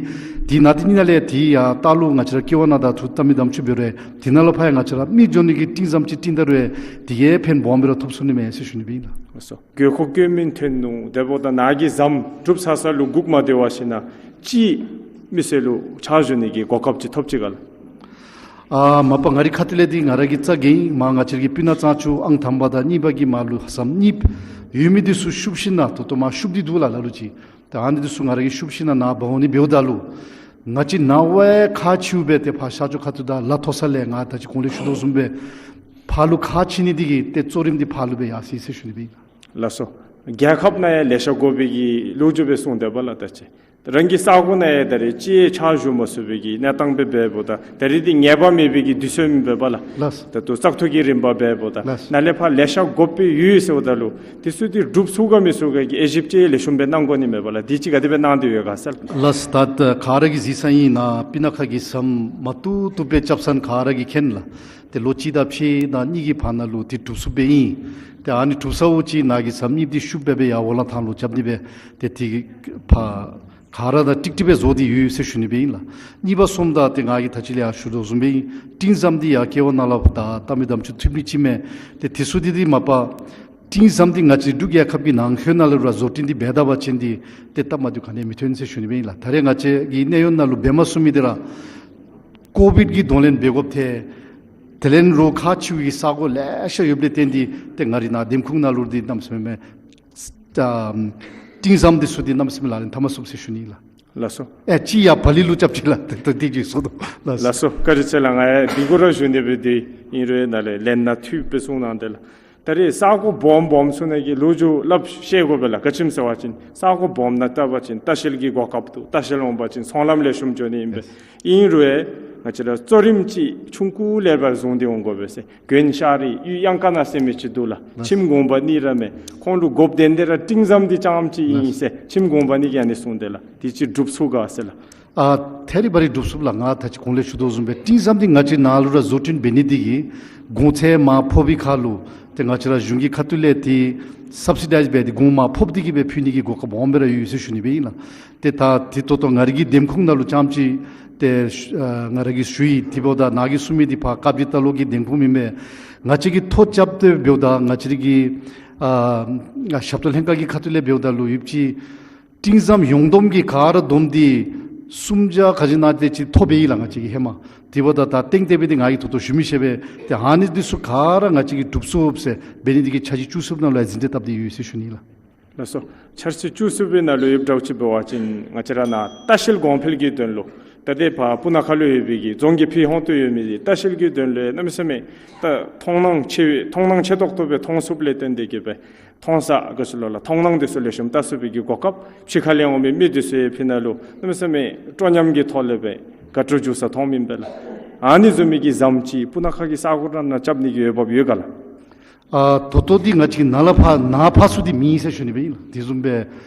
དེ་ནང་འདི་གཉིས་ནང་ལས་དེ་ཡར་ལྟག་ལུ་ང་བཅས་ར་ཀེ་ཝ་ནང་དང་ཐུག་བལྟ་མི་དམ་ཆོས་འབད་རུང་དེ་ནང་ལུ་ཕར་ཡང་ང་བཅས་ར་མི་འགྱོ་ནི་གི་སྤྲིན་ཟམ་ཅིག་བཏིང་ད་རུང་དེ་གིས་ཕན་སྦོམ་སྦེ་ར་ཐོབ་ཚུགས་ནི་མས་ཟེར་ཞུ་ནི་སྦེ་ཨིན་ལགས། ལགས་སོ། དགོས་མཁོ་བཀོད་མི་ཐོན་ནུག། དེ་འབདཝ་ད་ནཱ་གི་ཟམ་གྲུབ་ཚར་ས་ལུ་སྒུག་མ་སྡོད་པར་ཞིན་ན་ཅིག་མི་སེར་ལུ་ཕྱག་ཞུ་ནི་གི་གོ་སྐབས་ཅིག་ཐོབ་ཅི་ག་ལགས། ཨ་མ་པ་ང་རའི་ཁ་ཐུག་ལས་འདི་ང་ར་གིས་རྩ་འགེངས་ཡི། མར་ང་བཅས་ཀྱི་སྤུ་ན་གཙང་ཆུ་ཨང་དང་པ་དང་གཉིས་པ་གི་མར་ལུ་ཟམ་གཉིསཔ་ཡོད་མི་འདི་ཚུ་ཤུབ་ཞིན་ན་ད་ལྟོ་མར་ཤུབ་སྟེ་འདུག་ལགས་ལ་ལུ་ཅིག། ད་ཨ་ནི་འདི་ཚུ་ང་ར་གིས་ཤུབ་ཞིན་ན་ནཱ་འབག་འོང་ནི་འབདཝ་ད་ལུ་ང་བཅས་ནཱ་ཝའི་ཁག་ཆེཝ་སྦེ་ཏེ་ཕར་ཤར་ཕྱོགས་ཁ་ཐུག་དང་ལ་མཐོ་ས་ལས་ང་ད་ཅི་གོང་ལས་ཞུ་དོ་བཟུམ་སྦེ་ཕར་ལུ་ཁག་ཆེ་ནི་འདི་གིས་ཏེ་གཙོ་རིམ་འདི་ཕར་ལུ་སྦེ་ཡར་སོ་ཡི་ཟེར་ཞུ་ནི་སྦེ་ཨིན། ལགས་སོ། རྒྱལ་ཁབ་ནང་ཡང་ལེ་ཤ་དགོ་པའི་གི་ལོ་རྒྱུས་སྦེ་གསུངས་དེས་པ་ལགས། ད་ཅི་རང་གི་ས་གོ་ནང་ཡང་ད་རེས་ཅིག་ཕྱག་ཞུ་མ་ཚུགས་པའི་གི་གནས་སྟངས་སྦེ་འབདཝ་ད་ད་རེས་འདི་ངེས་པ་མེད་པའི་གི་དུས་ཚོད་མེན་པས་པ་ལགས། ལགས། ད་ལྟོ་བཙག་འཐུ་གི་རིམ་པ་འབདཝ་ད་ལགས། ནཱ་ལས་ཕར་ལེ་ཤ་དགོཔ་སྦེ་ཡོད་ཟེརཝ་ད་ལུ་དེ་ཚུ་འདི་འགྲུབ་ཚུགས་ག་མི་ཚུགས་ག་གི་དབྱེ་ཞིབ་ཅིག་ལེགས་ཤོམ་སྦེ་གནང་དགོ་ནི་མས་པ་ལགས། འདི་ཅིག་ག་དེ་སྦེ་གནང་སྟེ་ཡོད་ག་ཟེར། ལགས། ད་ད་ག་ར་གིས་གཟིགས་ས་ཨིན། ནཱ་སྤུ་ན་ཁ་གི་ཟམ་མ་བཏུབ་བཏུབ་སྦེ་རྐྱབ་ས་ག་ར་གིས་མཁྱེན་ལགས། ཏེ་ལོ་གཅིག་དང་ཕྱེད་དང་གཉིས་ཀྱི་བར་ན་ལུ་དེ་གྲུབ་ཚུགསཔ་སྦེ་ཨིན། ཏེ་ཨ་ནི་གྲུབ་ཚརཝ་ཅིག་ནཱ་གི་ཟམ་གཉིསཔ་འདི་ཤུབ་སྦེ་སྦེ་ཡར་ཝོ་ལ་ཐང་ལུ་རྐྱབ་ནི་སྦེ་ཏེ་དེ་ཕར་ག་ར་དང་ཀྲིག་ཀྲི་སྦེ་བཟོ་སྟེ་ཡོད་ཟེར་ཞུ་ནི་སྦེ་ཨིན་ལགས། གཉིས་པ་གསུམ་ད་ཏེ་ང་གིས་ད་ཅི་ལས་ཡང་ཞུ་དོ་བཟུམ་སྦེ་ཨིན། སྤྲིན་ཟམ་འདི་ཡར་ཀེ་ཝ་ནང་ལུ་ད་བལྟ་མི་དམ་ཆོས་ཐུབ་མི་ཅིག་མས། ཏེ་དེ་ཚུ་འདི་འདི་མ་པ་སྤྲིན་ཟམ་འདི་ང་བཅས་འབྲུག་རྒྱལ་ཁབ་ཀྱི་ནང་འཁོད་ནང་ལུ་ར་བཟོ་སྐྲུན་འདི་འབད་ད་པ་ཅིན་འདི་ཏེ་སྟབས་མ་བདེཝ་ག་ནི་ཡང་མི་ཐོན་ཟེར་ཞུ་ནི་སྦེ་ཨིན་ལགས། ད་རེས་ང་བཅས་ཀྱི་གནས་ཡུན་ནང་ལུ་འབད་མ་ཚུགས་མི་འདི་ར་ཀོ་བིཌ་ཀྱི་གདོང་ལེན་འབད་དགོཔ་ཐལ། དེ་ལས་རོགས་ཁག་ཆེ་བའི་ས་གོ་ལེ་ཤ་ཡོདཔ་ལས་བརྟེན་ཏེ་ཏེ་ང་རའི་ནཱ་འདེམས་ཁོངས་ནང་ལུ་འདི་གནམ་མེད་ས་མེད་ཨ་སྤྲིན་ཟམ་འདི་ཚུ་འདི་གནམ་མེད་ས་མེད་ལག་ལེན་འཐབ་མ་ཚུགས་ཟེར་ཞུ་ནི་ལགས། ལགས་སོ། ཨེ་ཅིག་ཡར་བ་ལི་ལུ་རྐྱབ་ཅི་ལགས། ཏེ་ཏེ་འདི་ཅིག་སོང་དོ། ལགས་སོ། ལགས་སོ། བཀའ་དྲིན་ཆེ་ལགས། ང་ཡང་འདི་གུ་ར་ཞུ་ནི་སྦེ་འདི་ཨིན་རུང་ནཱ་ལས་ལན་ནང་འཐུས་སྦེ་གསུང་གནང་དེས་ལགས། ད་རེས་ས་གོ་སྦོམ་སྦོམ་ཚུ་ནང་གི་ལོ་རྒྱུས་སླབ་ཤེས་དགོ་པས་ལགས། ག་ཅི་སྨོ་ཟེར་བ་ཅིན་ས་གོ་སྦོམ་ནང་བལྟ་བ་ཅིན་ལྟ་བཤལ་གྱི་གོ་སྐབས་འདུག། ལྟ་བཤལ་འོང་བ་ཅིན་ཚོང་ལམ་ལེགས་ཤོམ་འགྱོ་ནི་ཨིན་པས། ཨིན་རུང་ང་བཅས་ར་གཙོ་རིམ་ཅིག་ཆུང་ཀུ་ལས་ཕར་བཟུང་སྟེ་འོང་དགོ་པས་ཟེར། དགོན་ཤག་རེ་གཡུས་གཡང་ཁ་ནང་ཟེར་མི་ཅིག་འདུག་ལགས། ལགས། ཁྱིམ་གུང་པ་གཉིས་ར་མས། ཁོང་ལུ་དགོཔ་དོན་དེ་ར་སྤྲིན་ཟམ་འདི་རྐྱངམ་ཅིག་ཨིན་ཟེར། ལགས། ཁྱིམ་གུང་པ་གཉིས་ཀྱིས་ཨ་ནི་གསུངས་དེས་ལགས། དེ་ཅིག་འགྲུབ་ཚུགས་ག་ཟེར་ལགས། ཨ་ཐད་རི་བ་རི་འགྲུབ་ཚུགས་ལགས། ང་ད་ཅི་གོང་ལས་ཞུ་དོ་བཟུམ་སྦེ་སྤྲིན་ཟམ་འདི་ང་བཅས་ནཱ་ལུ་ར་བཟོ་སྐྲུན་འབད་ནི་འདི་གིས་གོང་ཚད་མར་ཕབ་པའི་ཁར་ལུ་ཏེ་ང་བཅས་ར་གཞུང་གི་ཁ་ཐུག་ལས་ཏེ་སབ་སི་ཌའིཛ་འབད་དེ་གོང་མར་ཕབ་སྟེ་གི་སྦེ་ཕུལ་ནི་གི་གོ་སྐབས་སྦོམ་སྦེ་ར་ཡོད་ཟེར་ཞུ་ནི་སྦེ་ཨིན་ལགས། ཏེ་ད་འདི་ད་ལྟོ་ང་རའི་གི་འདེམས་ཁོངས་ནང་ལུ་རྐྱངམ་ཅིག་ཏེ་ཨ་ང་ར་གིས་ཞུ་ཡི། དེ་འབདཝ་ད་ནཱ་གིས་གསུང་མི་འདི་ཕར་དཀར་སྦྱིས་རྟ་ལོག་གི་འདེམས་ཁོངས་མེན་པས། ང་བཅས་ཀྱིས་ཐོ་རྐྱབ་སྟེ་འབདཝ་ད་ང་བཅས་རའི་གི་ཨ་ཞབས་ཏོག་ལྷན་ཁག་གི་ཁ་ཐུག་ལས་འབདཝ་ད་ལུ་ཡོདཔ་ཅིག་སྤྲིན་ཟམ་ཡོངས་བསྡོམས་ཀྱི་ག་ར་བསྡོམས་ཏེ་སུམ་བརྒྱ་ག་ཅི་ཨིན་ན་དེ་ཅིག་ཐོབ་པས་ལགས། ང་བཅས་ཀྱིས་ཧེ་མ། དེ་འབདཝ་ད་ད་ཏན་ཏན་སྦེ་འདི་ང་གིས་ད་ལྟོ་ཞུ་མི་ཤེས་པས། ཏེ་ཨ་ནི་འདི་ཚུ་ག་ར་ང་བཅས་ཀྱིས་འགྲུབ་ཚུགསཔ་ཟེར་འབད་ནི་འདི་གིས་འཆར་གཞི་བཅུ་གསུམ་ནང་ལུ་ཡང་ཟིན་བྲིས་བཏབ་སྟེ་ཡོད་ཟེར་ཞུ་ནི་ལགས། ལགས་སོ། འཆར་གཞི་བཅུ་གསུམ་པའི་ནང་ལུ་ཡོདཔ་འདྲཝ་ཅིག་འབད་བ་ཅིན་ང་བཅས་ར་ནཱ་ལྟ་བཤལ་གོང་འཕེལ་གྱི་དོན་ལུ་ད་ལྟོ་ཕར་སྤུ་ན་ཁ་ལུ་ཡོད་པའི་གི་རྫོང་གི་ཕྱི་ཧོང་དུ་ཡོད་མི་ལྟ་བཤལ་གྱི་དོན་ལུ་གནམ་མེད་ས་མེད་ད་མཐོང་སྣང་ཆེ་བའི་མཐོང་སྣང་ཆེ་ཏོག་ཏོ་སྦེ་མཐོང་ཚུགསཔ་ལས་བརྟེན་ཏེ་གི་སྦེ་མཐོང་ས་ག་ཅི་ལོ་ལགས། མཐོང་སྣང་འདི་ཚུ་ལེགས་ཤོམ་བལྟ་ཚུགས་པའི་གི་གོ་སྐབས་ཕྱི་ཁ་ལས་འོང་མི་མི་འདི་ཚུ་ཡང་ཕྱི་ནང་ལུ་གནམ་མེད་ས་མེད་སྤྲོ་ཉམས་ཀྱི་ཐོག་ལས་སྦེ་དགའ་སྤྲོ་འཇུག་ས་མཐོངམ་ཨིན་པས་ལགས། ཨ་ནི་བཟུམ་མའི་གི་ཟམ་ཅིག་སྤུ་ན་ཁ་གི་ས་གོ་ནང་ན་རྐྱབ་ནི་གི་འོས་འབབ་ཡོད་ག་ལགས། ཨ་ད་ལྟོ་འདི་ང་བཅས་ནཱ་ལས་ཕར་ནཱ་ཕར་ཚུ་འདི་མེད་ཟེར་ཞུ་ནི་སྦེ་ཨིན་ལགས། དེ་བཟུམ་སྦེ་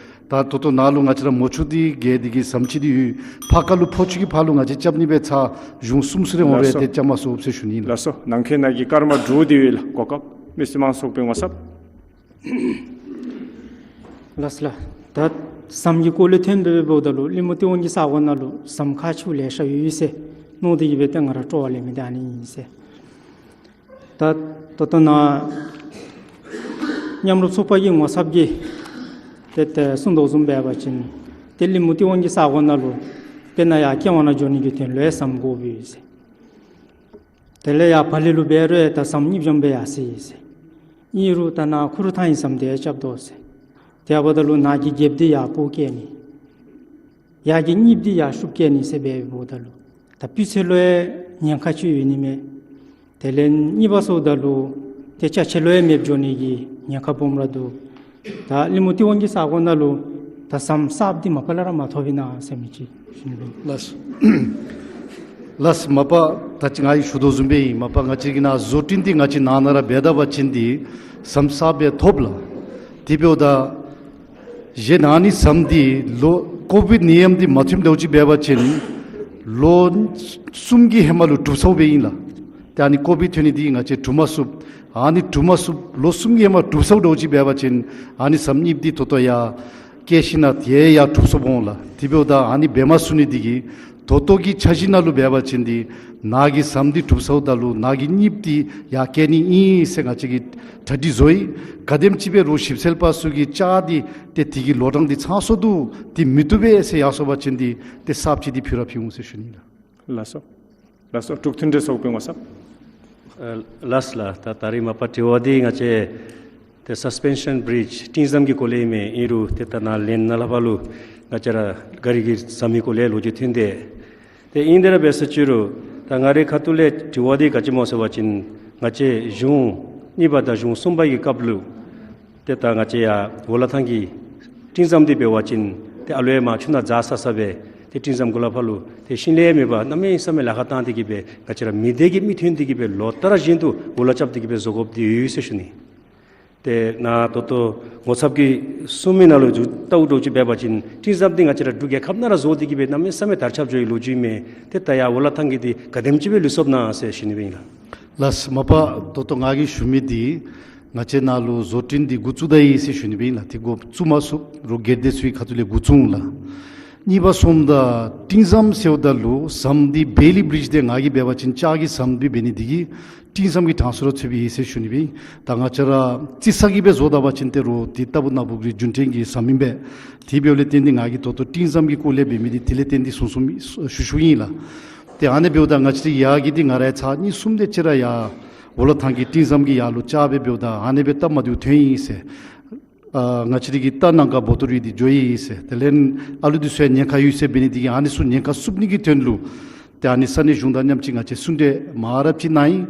ད་ད་ལྟོ་ནཱ་ལུ་ང་བཅས་ར་མོ་ཆུ་འདི་བརྒལ་ཏེ་གི་ཟམ་ཅིག་འདི་ཡོད། ཕར་ཁ་ལུ་ཕོ་ཆུ་གི་ཕར་ལུ་ང་བཅས་རྐྱབ་ནི་སྦེ་ཚར་གཞུང་གསུམ་ཚུ་རེ་འོང་རུང་ཏེ་རྐྱབ་མ་ཚུགས་ཟེར་ཞུ་ནི་ཨིན་ལགས། ལགས་སོ། ནང་འཁོད་ནང་གི་སྐར་མ་དྲུག་འདི་ཡོད་ལགས། གོ་སྐབས་མི་སེར་མང་ཚོགས་པའི་ངོ་ཚབ། ལགས་སོ་ལགས། ད་ཟམ་གྱི་སྐོར་ལས་ཐོན་པའི་འབདཝ་ད་ལུ་ལི་མོ་ཏི་ཝན་གྱི་ས་གོ་ནང་ལུ་ཟམ་ཁག་ཆེཝ་ལེ་ཤ་ཡོད་ཟེར་ མནོ་སྟེ་གིས་སྦེ་ཏེ་ང་ར་སྤྲོ་བ་ལེན་མི་འདི་ཨ་ནི་ཨིན་ཟེར། ད་ད་ལྟོ་ནཱ་མཉམ་རུབ་ཚོགས་པ་གི་ངོ་ཚབ་ཀྱིས་ཏེ་ཏེ་གསུང་དོ་བཟུམ་འབད་བ་ཅིན་ཏེ་ལི་མུ་ཏི་ཝང་གི་ས་གོ་ནང་ལུ་དཔེར་ན་ཡར་ཀེ་ཝང་ནང་འགྱོ་ནི་གི་དོན་ལུ་ཡང་ཟམ་དགོཔ་ཨིན་ཟེར། དེ་ལས་ཡར་བ་ལི་ལུ་འབད་རུང་ད་ཟམ་གཉིས་བཟུམ་སྦེ་ཡར་སོ་ཡི་ཟེར། ཨིན་རུང་ད་ནཱ་ཁུ་རུ་ཐང་གི་ཟམ་འདི་ཡང་རྐྱབ་དོ་ཟེར། དེ་འབདཝ་ད་ལུ་ནཱ་གི་རྒྱལཔོ་འདི་ཡར་སྤོ་བཀལ་ནི། ཡར་གྱི་གཉེརཔ་འདི་ཡར་ཤུབ་བཀལ་ནི་ཟེར་འབདཝ་ད་ལུ། ད་སྤུས་ཚད་ལུ་ཡང་ཉེན་ཁ་ཅིག་ཡོད་ནི་མས། དེ་ལས་གཉིས་པ་སོངམ་ད་ལུ་ཏེ་ཅ་ཆས་ལུ་ཡང་མེདཔ་འགྱོ་ནི་གི་ཉེན་ཁ་སྦོམ་ར་འདུག། ད་ལི་མུ་ཏི་ཝང་གི་ས་གོ་ནང་ལུ་ད་ཟམ་གསརཔ་འདི་མ་པ་ལས་ར་མ་ཐོབ་ཨིན་ན་ཟེར་མི་ཅིག་ཞུ་ནི་ཨིན། ལགས་སོ། ལགས་སོ། མ་པ་ད་ཅི་ང་གིས་ཞུ་དོ་བཟུམ་སྦེ་ཨིན། མ་པ་ང་བཅས་ཀྱི་ནཱ་བཟོ་སྐྲུན་འདི་ང་བཅས་ནང་ན་ར་འབད་ད་པ་ཅིན་འདི་ཟམ་གསརཔ་སྦེ་ཐོབ་ལགས། དེ་འབདཝ་ད་གཞན་ཨ་ནི་ཟམ་འདི་ལོ་ཀོ་བིཌ་ནད་ཡམས་འདི་མ་ཐོནམ་དོ་ཅིག་འབད་བ་ཅིན་ལོ་གསུམ་གྱི་ཧེ་མ་ལུ་གྲུབ་ཚརཝ་སྦེ་ཨིན་ལགས། ཏེ་ཨ་ནི་ཀོ་བིཌ་ཐོན་ནི་འདི་ང་བཅས་གྲུབ་མ་ཚུགས། ཨ་ནི་གྲུབ་མ་ཚུགསཔ་ལོ་གསུམ་གྱི་ཧེ་མ་གྲུབ་ཚརཝ་དོ་ཅིག་འབད་བ་ཅིན་ཨ་ནི་ཟམ་གཉེརཔ་འདི་ད་ལྟོ་ཡར་བཀལ་ཞིན་ན་དེ་ཡང་གྲུབ་སོངམ་འོང་ལགས། དེ་འབདཝ་ད་ཨ་ནི་འབད་མ་ཚུགས་ནི་འདི་གིས་ད་ལྟོ་གི་འཆར་གཞི་ནང་ལུ་འབད་བ་ཅིན་འདི་ནཱ་གི་ཟམ་འདི་གྲུབ་ཚརཝ་ད་ལུ་ནཱ་གི་གཉེརཔ་འདི་ཡར་བཀལ་ནི་ཨིན་ཟེར་ང་བཅས་ཀྱིས་གྲ་སྒྲིག་བཟོ་ཡི། ག་དེམ་ཅིག་སྦེ་རུང་ཞིབ་འཚོལ་པ་ཚུ་གིས་བཅར་ཏེ་ཏེ་དེ་གི་ལོ་གྲངས་འདི་ཚང་སོང་འདུག། འདི་མི་བཏུབ་པས་ཟེར་ཡར་སོང་པ་ཅིན་འདི་ཏེ་གསརཔ་ཅིག་འདི་ཕུལ་ར་ཕུལ་འོང་ཟེར་ཞུ་ནི་ལགས། ལགས་སོ། ལགས་སོ། འབྲུག་མཐུན་འབྲེལ་ཚོགས་པའི་ངོ་ཚབ། ཨ་ལགས་ལགས། ད་ད་རིས་མ་པ་དྲི་བ་འདི་ང་བཅས་ཏེ་སཱས་པེན་ཤཱན་བི་རིཇ་སྤྲིན་ཟམ་གྱི་སྐོར་ལས་ཨིན་མས། ཨིན་རུང་ཏེ་ད་ནཱ་ལན་ནཱ་ལས་ཕར་ལུ་ང་བཅས་ར་ག་རི་གི་ཟམ་གྱི་སྐོར་ལས་ལོ་རྒྱུས་ཐོན་ཏེ། ཏེ་ཨིན་དེ་ར་འབད་ཟེར་ཅི་རུང་ད་ང་རའི་ཁ་ཐུག་ལས་དྲི་བ་འདི་ག་ཅི་སྨོ་ཟེར་བ་ཅིན་ང་བཅས་གཞུང་གཉིས་པ་དང་གཞུང་གསུམ་པ་གི་སྐབས་ལུ་ཏེ་ད་ང་བཅས་ཡར་ཝོ་ལ་ཐང་གི་སྤྲིན་ཟམ་འདི་འབད་བ་ཅིན་ཏེ་ཨ་ལུ་ཡང་མར་ཆུ་ནང་འཛག་ས་ས་སྦེ་ཏེ་སྤྲིན་ཟམ་གུ་ལས་ཕར་ལུ་ཏེ་ཤིང་ལས་མེད་པར་གནམ་མེད་ས་མེད་ལཱ་ཁག་བཏང་སྟེ་གིས་སྦེ་ང་བཅས་ར་མི་སྡེ་གི་མི་ཐོན་ཏེ་གིས་སྦེ་ལོ་ལྟར་བཞིན་དུ་ཝོ་ལ་རྐྱབ་སྟེ་གིས་སྦེ་བཟོ་དགོཔ་འདི་ཡོད་ཟེར་ཞུ་ནི། ཏེ་ནཱ་ད་ལྟོ་ངོ་ཚབ་ཀྱིས་གསུང་མི་ནང་ལུ་ཅིག་ལྟཝ་འདྲཝ་ཅིག་འབད་བ་ཅིན་སྤྲིན་ཟམ་འདི་ང་བཅས་ར་འབྲུག་རྒྱལ་ཁབ་ནང་ར་བཟོ་སྟེ་གིས་སྦེ་གནམ་མེད་ས་མེད་དར་ཁྱབ་འགྱོ་བའི་ལོ་རྒྱུས་ཨིན་མས། ཏེ་ད་ཡར་ཝོ་ལ་ཐང་གི་འདི་ག་དེམ་ཅིག་སྦེ་ལུས་སོཔ་ཨིན་ན་ཟེར་ཞུ་ནི་སྦེ་ཨིན་ལགས། ལགས་སོ། མ་པ་ད་ལྟོ་ང་གིས་ཞུ་མི་འདི་ང་བཅས་ནཱ་ལུ་བཟོ་སྐྲུན་འདི་འགོ་བཙུགས་ད་ཡི་ཟེར་ཞུ་ནི་སྦེ་ཨིན་ལགས། ཏེ་འགོ་བཙུགས་མ་ཚུགསཔ་རུང་སྒེར་སྡེ་ཚུ་གི་ཁ་ཐུག་ལས་འགོ་བཙུགས་འོང་ལགས། གཉིས་པ་སོངམ་ད་སྤྲིན་ཟམ་ཟེརཝ་ད་ལུ་ཟམ་འདི་བེ་ལི་བི་རིཇ་འདི་ང་གིས་འབད་བ་ཅིན་ལྕགས་ཀྱི་ཟམ་སྦེ་འབད་ནི་འདི་གིས་སྤྲིན་ཟམ་གྱི་གྲངས་སུ་ར་ཚུདཔ་ཨིན་ཟེར་ཞུ་ནི་སྦེ་ཨིན། ད་ང་བཅས་ར་རྩི་ས་གིས་སྦེ་བཟོ་ད་པ་ཅིན་ཏེ་རུང་འདི་ལྟ་བུ་ན་བུ་གི་རྒྱུན་ཕྲན་གྱི་ཟམ་ཨིན་པས། དེ་འབདཝ་ལས་བརྟེན་ཏེ་ང་གིས་ད་ལྟོ་སྤྲིན་ཟམ་གྱི་སྐོར་ལས་འབད་མི་འདི་དེ་ལས་བརྟེན་ཏེ་གསུངས་གསུངསམ་ཞུ་ཞུཝ་ཨིན་ལགས། ཏེ་ཨ་ནི་འབདཝ་ད་ང་བཅས་ཡར་གྱི་འདི་ང་ར་ཡང་ཚར་གཉིས་གསུམ་དེ་ཅིག་ར་ཡར་ཝོ་ལ་ཐང་གི་སྤྲིན་ཟམ་གྱི་ཡར་ལུ་བཅར་སྦེ་འབདཝ་ད་ཨ་ནི་སྦེ་སྟབས་མ་བདེཝ་ཐོན་ཡི་ཟེར། ཨ་ང་བཅས་ར་གི་རྟ་ནང་ག་བོ་ཏོ་རུལ་ཏེ་འགྱོ་ཡི་ཟེར། དེ་ལས་ཨ་ལུ་འདི་ཚུ་ཡང་ཉེན་ཁ་ཡོད་ཟེར་འབད་ནི་འདི་གིས་ཨ་ནི་ཚུ་ཉེན་ཁ་བསུབ་ནི་གི་དོན་ལུ་ཏེ་ཨ་ནི་ས་གནས་གཞུང་དང་མཉམ་ཅིག་ང་བཅས་གསུང་གྲོས་མང་རབས་ཅིག་གནང་ཡི།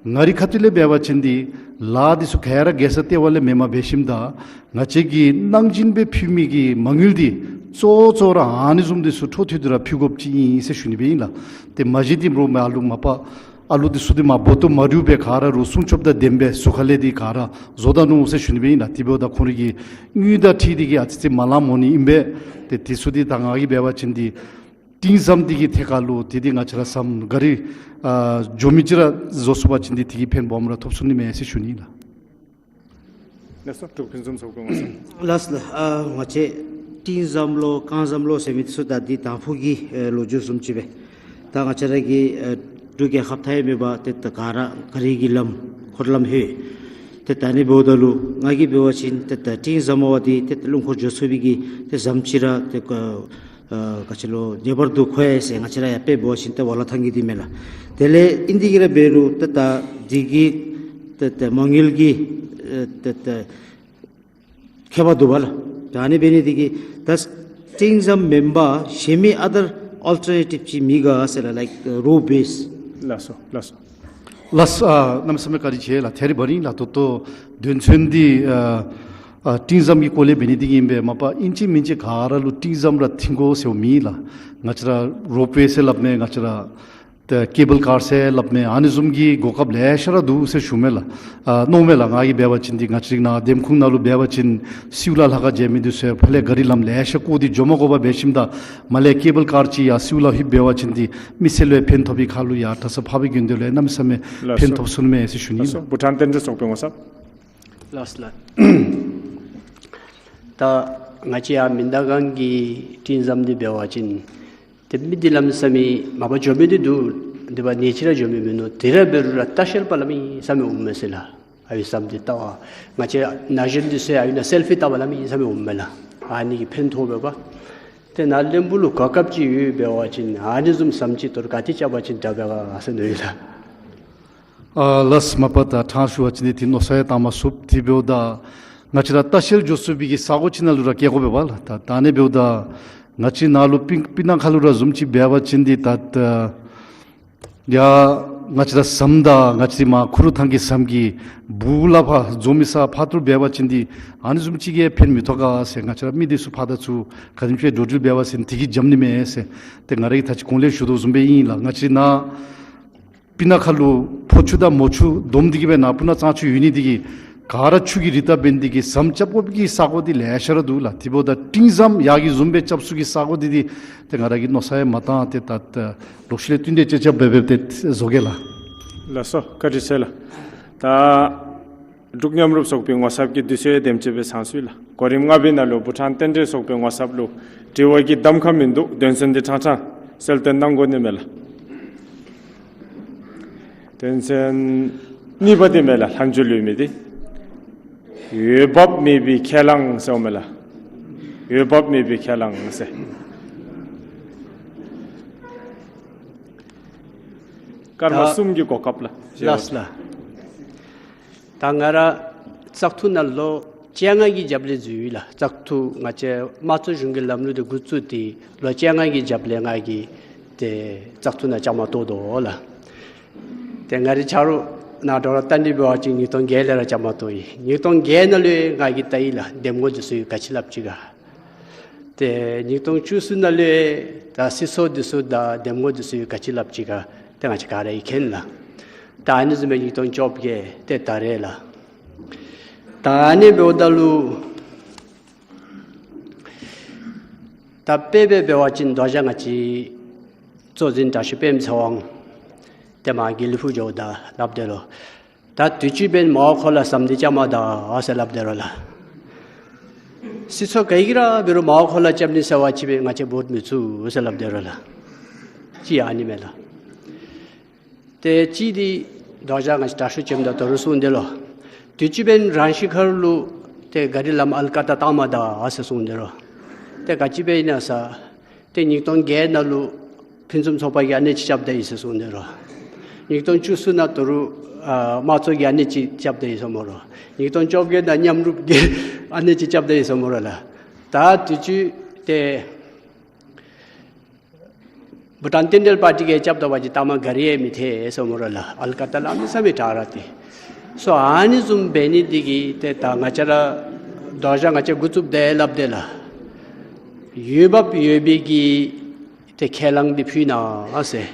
ང་རའི་ཁ་ཐུག་ལས་འབད་བ་ཅིན་འདི་ལཱ་འདི་ཚུ་ག་ར་རྒྱལ་ས་ལྟེ་བ་ལས་མེནམ་འབད་ཞིནམ་ད་ང་བཅས་ཀྱིས་གནང་སྦྱིན་སྦེ་ཕུལ་མི་གི་མ་དངུལ་འདི་གཙོ་བོ་གཙོ་བོ་ར་ཨ་ནི་བཟུམ་འདི་ཚུ་འཕྲོ་མཐུད་དེ་ར་ཕུལ་དགོཔ་ཅིག་ཨིན་ཟེར་ཞུ་ནི་སྦེ་ཨིན་ལགས། ཏེ་མ་གཞི་འདི་རོགས་མི་ཨ་ལུ་མ་པ་ཨ་ལུ་འདི་ཚུ་འདི་མ་བོ་ཏོ་མ་རུལ་བར་ག་ར་རོགས་སྲུང་སྐྱོབ་དང་ལྡནམ་སྦེ་གཟུགས་ཁ་ལས་འདི་ག་ར་བཟོ་ད་ནུག་ཟེར་ཞུ་ནི་སྦེ་ཨིན་ལགས། དེ་འབདཝ་ད་ཁོང་རའི་གི་དངུལ་དང་འཁྲིལ་ཏེ་གིས་ཨ་ཙི་ཙི་མ་ལངམ་འོང་ནི་ཨིན་པས། ཏེ་དེ་ཚུ་འདི་ད་ང་གིས་འབད་བ་ཅིན་འདི་སྤྲིན་ཟམ་འདི་གི་ཐད་ཁར་ལུ་ཏེ་འདི་ང་བཅས་ར་ཟམ་ག་རི་ཨ་འགྱོ་མི་ཅིག་ར་བཟོ་ཚུགས་པ་ཅིན་འདི་དེ་གི་ཕན་སྦོམ་ར་ཐོབ་ཚུགས་ནི་མས་ཟེར་ཞུ་ནི་ལགས། ལགས་སོ། འབྲུག་ཕུན་སུམ་ཚོགས་པའི་ངོ་ཚབ། ལགས་ལགས། ཨ་ང་བཅས་སྤྲིན་ཟམ་ལོ་རྐང་ཟམ་ལོ་ཟེར་མི་འདི་ཚུ་ད་འདི་དང་ཕུ་གི་ཨེ་ལོ་རྒྱུས་བཟུམ་ཅིག་སྦེ་ད་ང་བཅས་ར་གི་ཨེ་འབྲུག་རྒྱལ་ཁབ་མཐའ་ཡས་མེད་པ་ཏེ་ད་ག་ར་ག་རི་གི་ལམ་འཁོར་ལམ་ལྷོད། ཏེ་ད་ཨ་ནི་འབདཝ་ད་ལུ་ང་གིས་འབད་བ་ཅིན་ཏེ་ད་སྤྲིན་ཟམ་པ་འདི་ཏེ་ད་རླུང་འཁོར་འགྱོ་ཚུགས་པའི་གི་ཏེ་ཟམ་ཅིག་ར་ཏེ་ཨ་ག་ཅི་ལོ་ངེས་པར་དུ་མཁོ་ཡི་ཟེར། ང་བཅས་ར་ཡར་དཔེ་འབད་བ་ཅིན་ཏེ་ཝ་ལ་ཐང་གི་འདི་མས་ལགས། དེ་ལས་ཨིན་ཏེ་གི་ར་འབད་རུང་ཏེ་ད་འདི་གི་ཏེ་ད་མ་དངུལ་གྱི་ཨེ་ཏེ་ད་ཁྱད་པར་འདུག་པ་ལགས། ད་ཨ་ནི་འབད་ནི་འདི་གིས་ད་སྤྲིན་ཟམ་མེན་པར་གཞན་མི་other alternative ཅིག་མེད་ག་ཟེར་ལགས། like rope based. ལགས་སོ། ལགས་སོ། ལགས་སོ། ཨ་གནམ་མེད་ས་མེད་བཀའ་དྲིན་ཆེ་ལགས། ཐད་རི་བ་རི་ལགས། ད་ལྟོ་དོན་ཚན་འདི་ཨ་ཨ་སྤྲིན་ཟམ་གྱི་སྐོར་ལས་འབད་ནི་འདི་གིས་ཨིན་པས། མ་པ་ཨིན་ཅི་མིན་ཅི་ག་ར་ལུ་སྤྲིན་ཟམ་ར་འཐེན་དགོ་ཟེརཝ་མེད་ལགས། ང་བཅས་ར་རོབ་ཝེ་ཟེར་སླབ་མས། ང་བཅས་ར་ཏེ་ཀེ་བཱལ་ཀཱར་ཟེར་སླབ་མས། ཨ་ནི་བཟུམ་གྱི་གོ་སྐབས་ལེ་ཤ་ར་འདུག་ཟེར་ཞུ་མས་ལགས། ཨ་མནོཝ་མས་ལགས། ང་གིས་འབད་བ་ཅིན་འདི་ང་བཅས་ར་ནཱ་འདེམས་ཁོངས་ནང་ལུ་འབད་བ་ཅིན་སེའུ་ལ་ལྷ་ཁང་མཇལ་མི་འདི་ཚུ་ཕར་ལས་ག་རི་ལམ་ལེ་ཤ་བཀོག་སྟེ་འགྱོ་མ་དགོ་པར་འབད་ཞིནམ་ད་མར་ལས་ཀེ་བཱལ་ཀཱར་ཅིག་ཡར་སེའུ་ལ་ལྷོདཔ་འབད་བ་ཅིན་འདི་མི་སེར་ལུ་ཡང་ཕན་ཐོགས་པའི་ཁར་ལུ་ཡར་གྲྭ་ཚང་འཕགས་པའི་དགེ་འདུན་ལུ་ཡང་གནམ་མེད་ས་མེད་ལགས་ཕན་སོ། ཐོགས་ཚུགས་ནི་མས་ཟེར་ཞུ་ནི་ལགས་སོ། ལགས། བྷུ་ཊཱན་བསྟན་འཛིན་ཚོགས་པའི་ངོ་ཚབ། ལགས་ལགས། ད་ང་བཅས་ཡར་མིན་ད་གང་གི་སྤྲིན་ཟམ་འདི་འབད་བ་ཅིན་ ཏེ་མི་འདི་ལམ་སེང་མི་མ་པ་འགྱོ་མི་འདི་འདུག། དེ་འབདཝ་ད་ནེ་ཅིག་ར་འགྱོ་མི་མིན་ནུག། དེ་ར་འབད་རུང་ར་ལྟ་བཤལ་པ་ལམ་སེང་མི་འོང་མས་ཟེར་ལགས། ཨ་ཡི་ཟམ་འདི་ལྟ་བ། ང་བཅས་ན་གཞོན་འདི་ཚུ་ཨ་ཡི་ནང་སེལ་ཕི་བལྟ་བ་ལམ་སེང་མི་འོང་མས་ལགས། ཨ་ནི་གིས་ཕན་ཐོགས་པས་པ། ཏེ་ནཱ་བློན་པོ་ལུ་གོ་སྐབས་ཅིག་ཡོདཔ་འབད་བ་ཅིན་ཨ་ནི་བཟུམ་ཟམ་ཅིག་དོ་རུང་ག་ཏེ་རྐྱབ་པ་ཅིན་དྲག་པས་ག་ཟེར་མནོ་ཡི་ལགས། ཨ་ལགས་མ་པ་ད་ཕྲང་ཞུ་བ་ཅིན་འདི་ཏེ་མནོ་བསམ་ཡང་བཏང་མ་ཚུགས། དེ་འབདཝ་ད་ང་བཅས་ར་ལྟ་བཤལ་འགྱོ་ཚུགས་པའི་གི་ས་གོ་ཅིག་ནང་ལུ་ར་བསྐྱལ་དགོ་པས་པ་ལགས། ད་ད་ཨ་ནི་འབདཝ་ད་ང་བཅས་ནཱ་ལུ་སྤུ་སྤུ་ན་ཁ་ལུ་ར་བཟུམ་ཅིག་འབད་བ་ཅིན་འདི་ད་ད་ཡ་ང་བཅས་ར་ཟམ་དང་ང་བཅས་མར་ཁུ་རུ་ཐང་གི་ཟམ་གྱི་སྦུག་ལས་ཕར་འཛོམས་མི་ས་ཕར་ཏོ་རུ་འབད་བ་ཅིན་འདི་ཨ་ནི་བཟུམ་ཅིག་གིས་ཕན་མི་ཐོགས་ག་ཟེར། ང་བཅས་ར་མི་འདི་ཚུ་ཕར་དང་ཚུར་ག་དེམ་ཅིག་འགྲོ་འགྲུལ་འབད་བ་ཅིན་དེ་གིས་འཇམ་ནི་མས་ཟེར། ཏེ་ང་ར་གིས་ད་ཅི་གོང་ལས་ཞུ་དོ་བཟུམ་སྦེ་ཨིན་ལགས། ང་བཅས་ནཱ་སྤུ་ན་ཁ་ལུ་ཕོ་ཆུ་དང་མོ་ཆུ་བསྡོམས་ཏེ་གིས་སྦེ་ནཱ་སྤུ་ན་གཙང་ཆུ་ཡོད་ནི་དེ་གིས་ག་ར་ཆུ་གི་རི་ལྟ་འབད་ནི་དེ་གིས་ཟམ་རྐྱབ་དགོ་པའི་གི་ས་གོ་འདི་ལེ་ཤ་ར་འདུག་ལགས། དེ་འབདཝ་ད་སྤྲིན་ཟམ་ཡར་གྱི་བཟུམ་སྦེ་རྐྱབ་ཚུགས་ཀྱི་ས་གོ་འདི་འདི་ཏེ་ང་ར་གིས་མནོ་བསམ་ཡང་མ་བཏང་། ཏེ་ད་ད་ལོག་ཤུལ་ལས་བསྟུན་ཏེ་ཅིག་ཅིག་འབད་འབདཝ་ཏེ་བཟོ་གེ་ལགས། ལགས་སོ། བཀའ་དྲིན་ཆེ་ལགས། ད་འབྲུག་མཉམ་རུབ་ཚོགས་པའི་ངོ་ཚབ་ཀྱིས་དུས་ཚོད་དེམ་ཅིག་སྦེ་ཚང་སོ་ཡི་ལགས། གོ་རིམ་ལྔ་པའི་ནང་ལུ་བུ་ཊཱན་རྟེན་འབྲེལ་ཚོགས་པའི་ངོ་ཚབ་ལུ་དྲི་བ་གི་གདམ་ཁ་མིན་འདུག། དོན་ཚན་འདི་ཕྲང་ཕྲང་གསལ་སྟོན་གནང་དགོ་ནི་མས་ལགས། དོན་ཚན་གཉིས་པ་འདི་མས་ལགས། ལྷག་འཕྲོ་ལུས་མི་འདི། འོས་འབབ་མེད་པའི་ཁས་བླངས་ཟེརཝ་མས་ལགས། འོས་འབབ་མེད་པའི་ཁས་བླངས་ཟེར། སྐར་མ་ད་གསུམ་གྱི་གོ་སྐབས་ལགས། ལགས་ལགས། ད་ང་ར་བཙག་འཐུ་ནང་ལོ་བཅོ་ལྔ་གི་རྒྱབ་ལས་འཛུལ་ཡི་ལགས། བཙག་འཐུ་ང་བཅས་དམངས་གཙོ་གཞུང་གི་ལམ་ལུགས་འདི་འགོ་བཙུགས་ཏེ་ལོ་བཅོ་ལྔ་གི་རྒྱབ་ལས་ང་གིས་ཏེ་བཙག་འཐུ་ནང་བཅའ་མར་གཏོགས་དོ་ལགས། ཏེ་ང་རའི་ཆ་རོགས་ནཱ་འགྲོ་ར་བལྟ་ནི་འབད་བ་ཅིན་ཉིས་སྟོང་བརྒྱད་ལས་ར་བཅའ་མར་གཏོགས་ཡི། ཉིས་སྟོང་བརྒྱད་ནང་ལུ་ཡང་ང་གིས་བལྟ་ཡི་ལགས། འདེམས་ངོ་འདི་ཚུ་ག་ཅི་སླབ་ཅི་ག། ཏེ་ཉིས་སྟོང་བཅུ་གསུམ་ནང་ལུ་ཡང་ད་སྲིད་ཚོགས་འདི་ཚུ་དང་འདེམས་ངོ་འདི་ཚུ་ག་ཅི་སླབ་ཅི་ག། ཏེ་ང་བཅས་ག་ར་གིས་མཁྱེན་ལགས། ད་ཨ་ནི་བཟུམ་སྦེ་ཉིས་སྟོང་བཅོ་བརྒྱད་ཏེ་ད་རེས་ལགས། ད་ཨ་ནི་འབདཝ་ད་ལུ་ད་དཔེ་སྦེ་འབད་བ་ཅིན་ད་ཅི་ང་བཅས་གཙོ་འཛིན་དྲག་ཤོས་སྤེན་པ་ཚེ་དབང་ཏེ་མར་དགེ་ལེགས་ཕུག་འགྱོཝ་ད་སླབ་སྟེ་རོ། ད་དུས་ཅི་འབདན་མའོ་ཁོ་ལ་ཟམ་འདི་རྐྱབ་མ་ད་ཟེར་སླབ་སྟེ་རོ་ལགས། སྲིད་ཚོགས་ག་གིས་ར་འབད་རུང་མའོ་ཁོ་ལ་རྐྱབ་ནི་ཟེར་བ་ཅིན་སྦེ་ང་བཅས་བོཊ་མི་ཚུགས་ཟེར་སླབ་སྟེ་རོ་ལགས། གཅིག་ཨ་ནི་མས་ལགས། ཏེ་གཅིག་འདི་ད་ཅི་ང་བཅས་དྲག་ཤོས་ལྕམ་དང་དོ་རུང་གསུངས་ཏེ་ལོ། དུས་ཅི་འབདན་རང་ཤི་ཁར་ལུ་ཏེ་ག་རི་ལམ་ཨལ་ཀ་ཏ་བཏང་མ་ད་ཟེར་གསུངས་ཏེ་རོ། ཏེ་ག་ཅི་འབད་ཨིན་ན་ཟེར། ཏེ་ཉིས་སྟོང་བརྒྱད་ནང་ལུ་ཕུན་སུམ་ཚོགས་པ་གིས་ཨ་ནི་ཅིག་རྐྱབ་ད་ཡི་ཟེར་གསུངས་ཏེ་རོ། ཉིས་སྟོང་བཅུ་གསུམ་ནང་དོ་རུང་ཨ་དམངས་གཙོ་གིས་ཨ་ནི་ཅིག་རྐྱབ་ད་ཡི་ཟེར་སྨོ་རོ། ཉིས་སྟོང་བཅོ་བརྒྱད་ནང་མཉམ་རུབ་ཀྱིས་ཨ་ནི་ཅིག་རྐྱབ་ད་ཡི་ཟེར་སྨོ་རོ་ལགས། ད་དུས་ཅི་ཏེ་བུ་ཊཱན་རྟེན་འབྲེལ་པར་ཊི་གིས་རྐྱབ་ད་པ་ཅིན་ལྟ་མ་ག་རི་ཡང་མི་ཐལ་ཟེར་སྨོ་རོ་ལགས། ཨལ་ཀ་ཏ་ལམ་སེང་མི་དྲག་ར་ཏེ། སོ་ཨ་ནི་བཟུམ་འབད་ནི་འདི་གིས་ཏེ་ད་ང་བཅས་ར་ད་ཅི་ང་བཅས་འགོ་བཙུགསཔ་ད་ཡང་སླབ་སྟེ་ལགས། འོས་འབབ་ཡོད་པའི་གི་ཏེ་ཁས་བླངས་འདི་ཕུལ་གནང་ཟེར།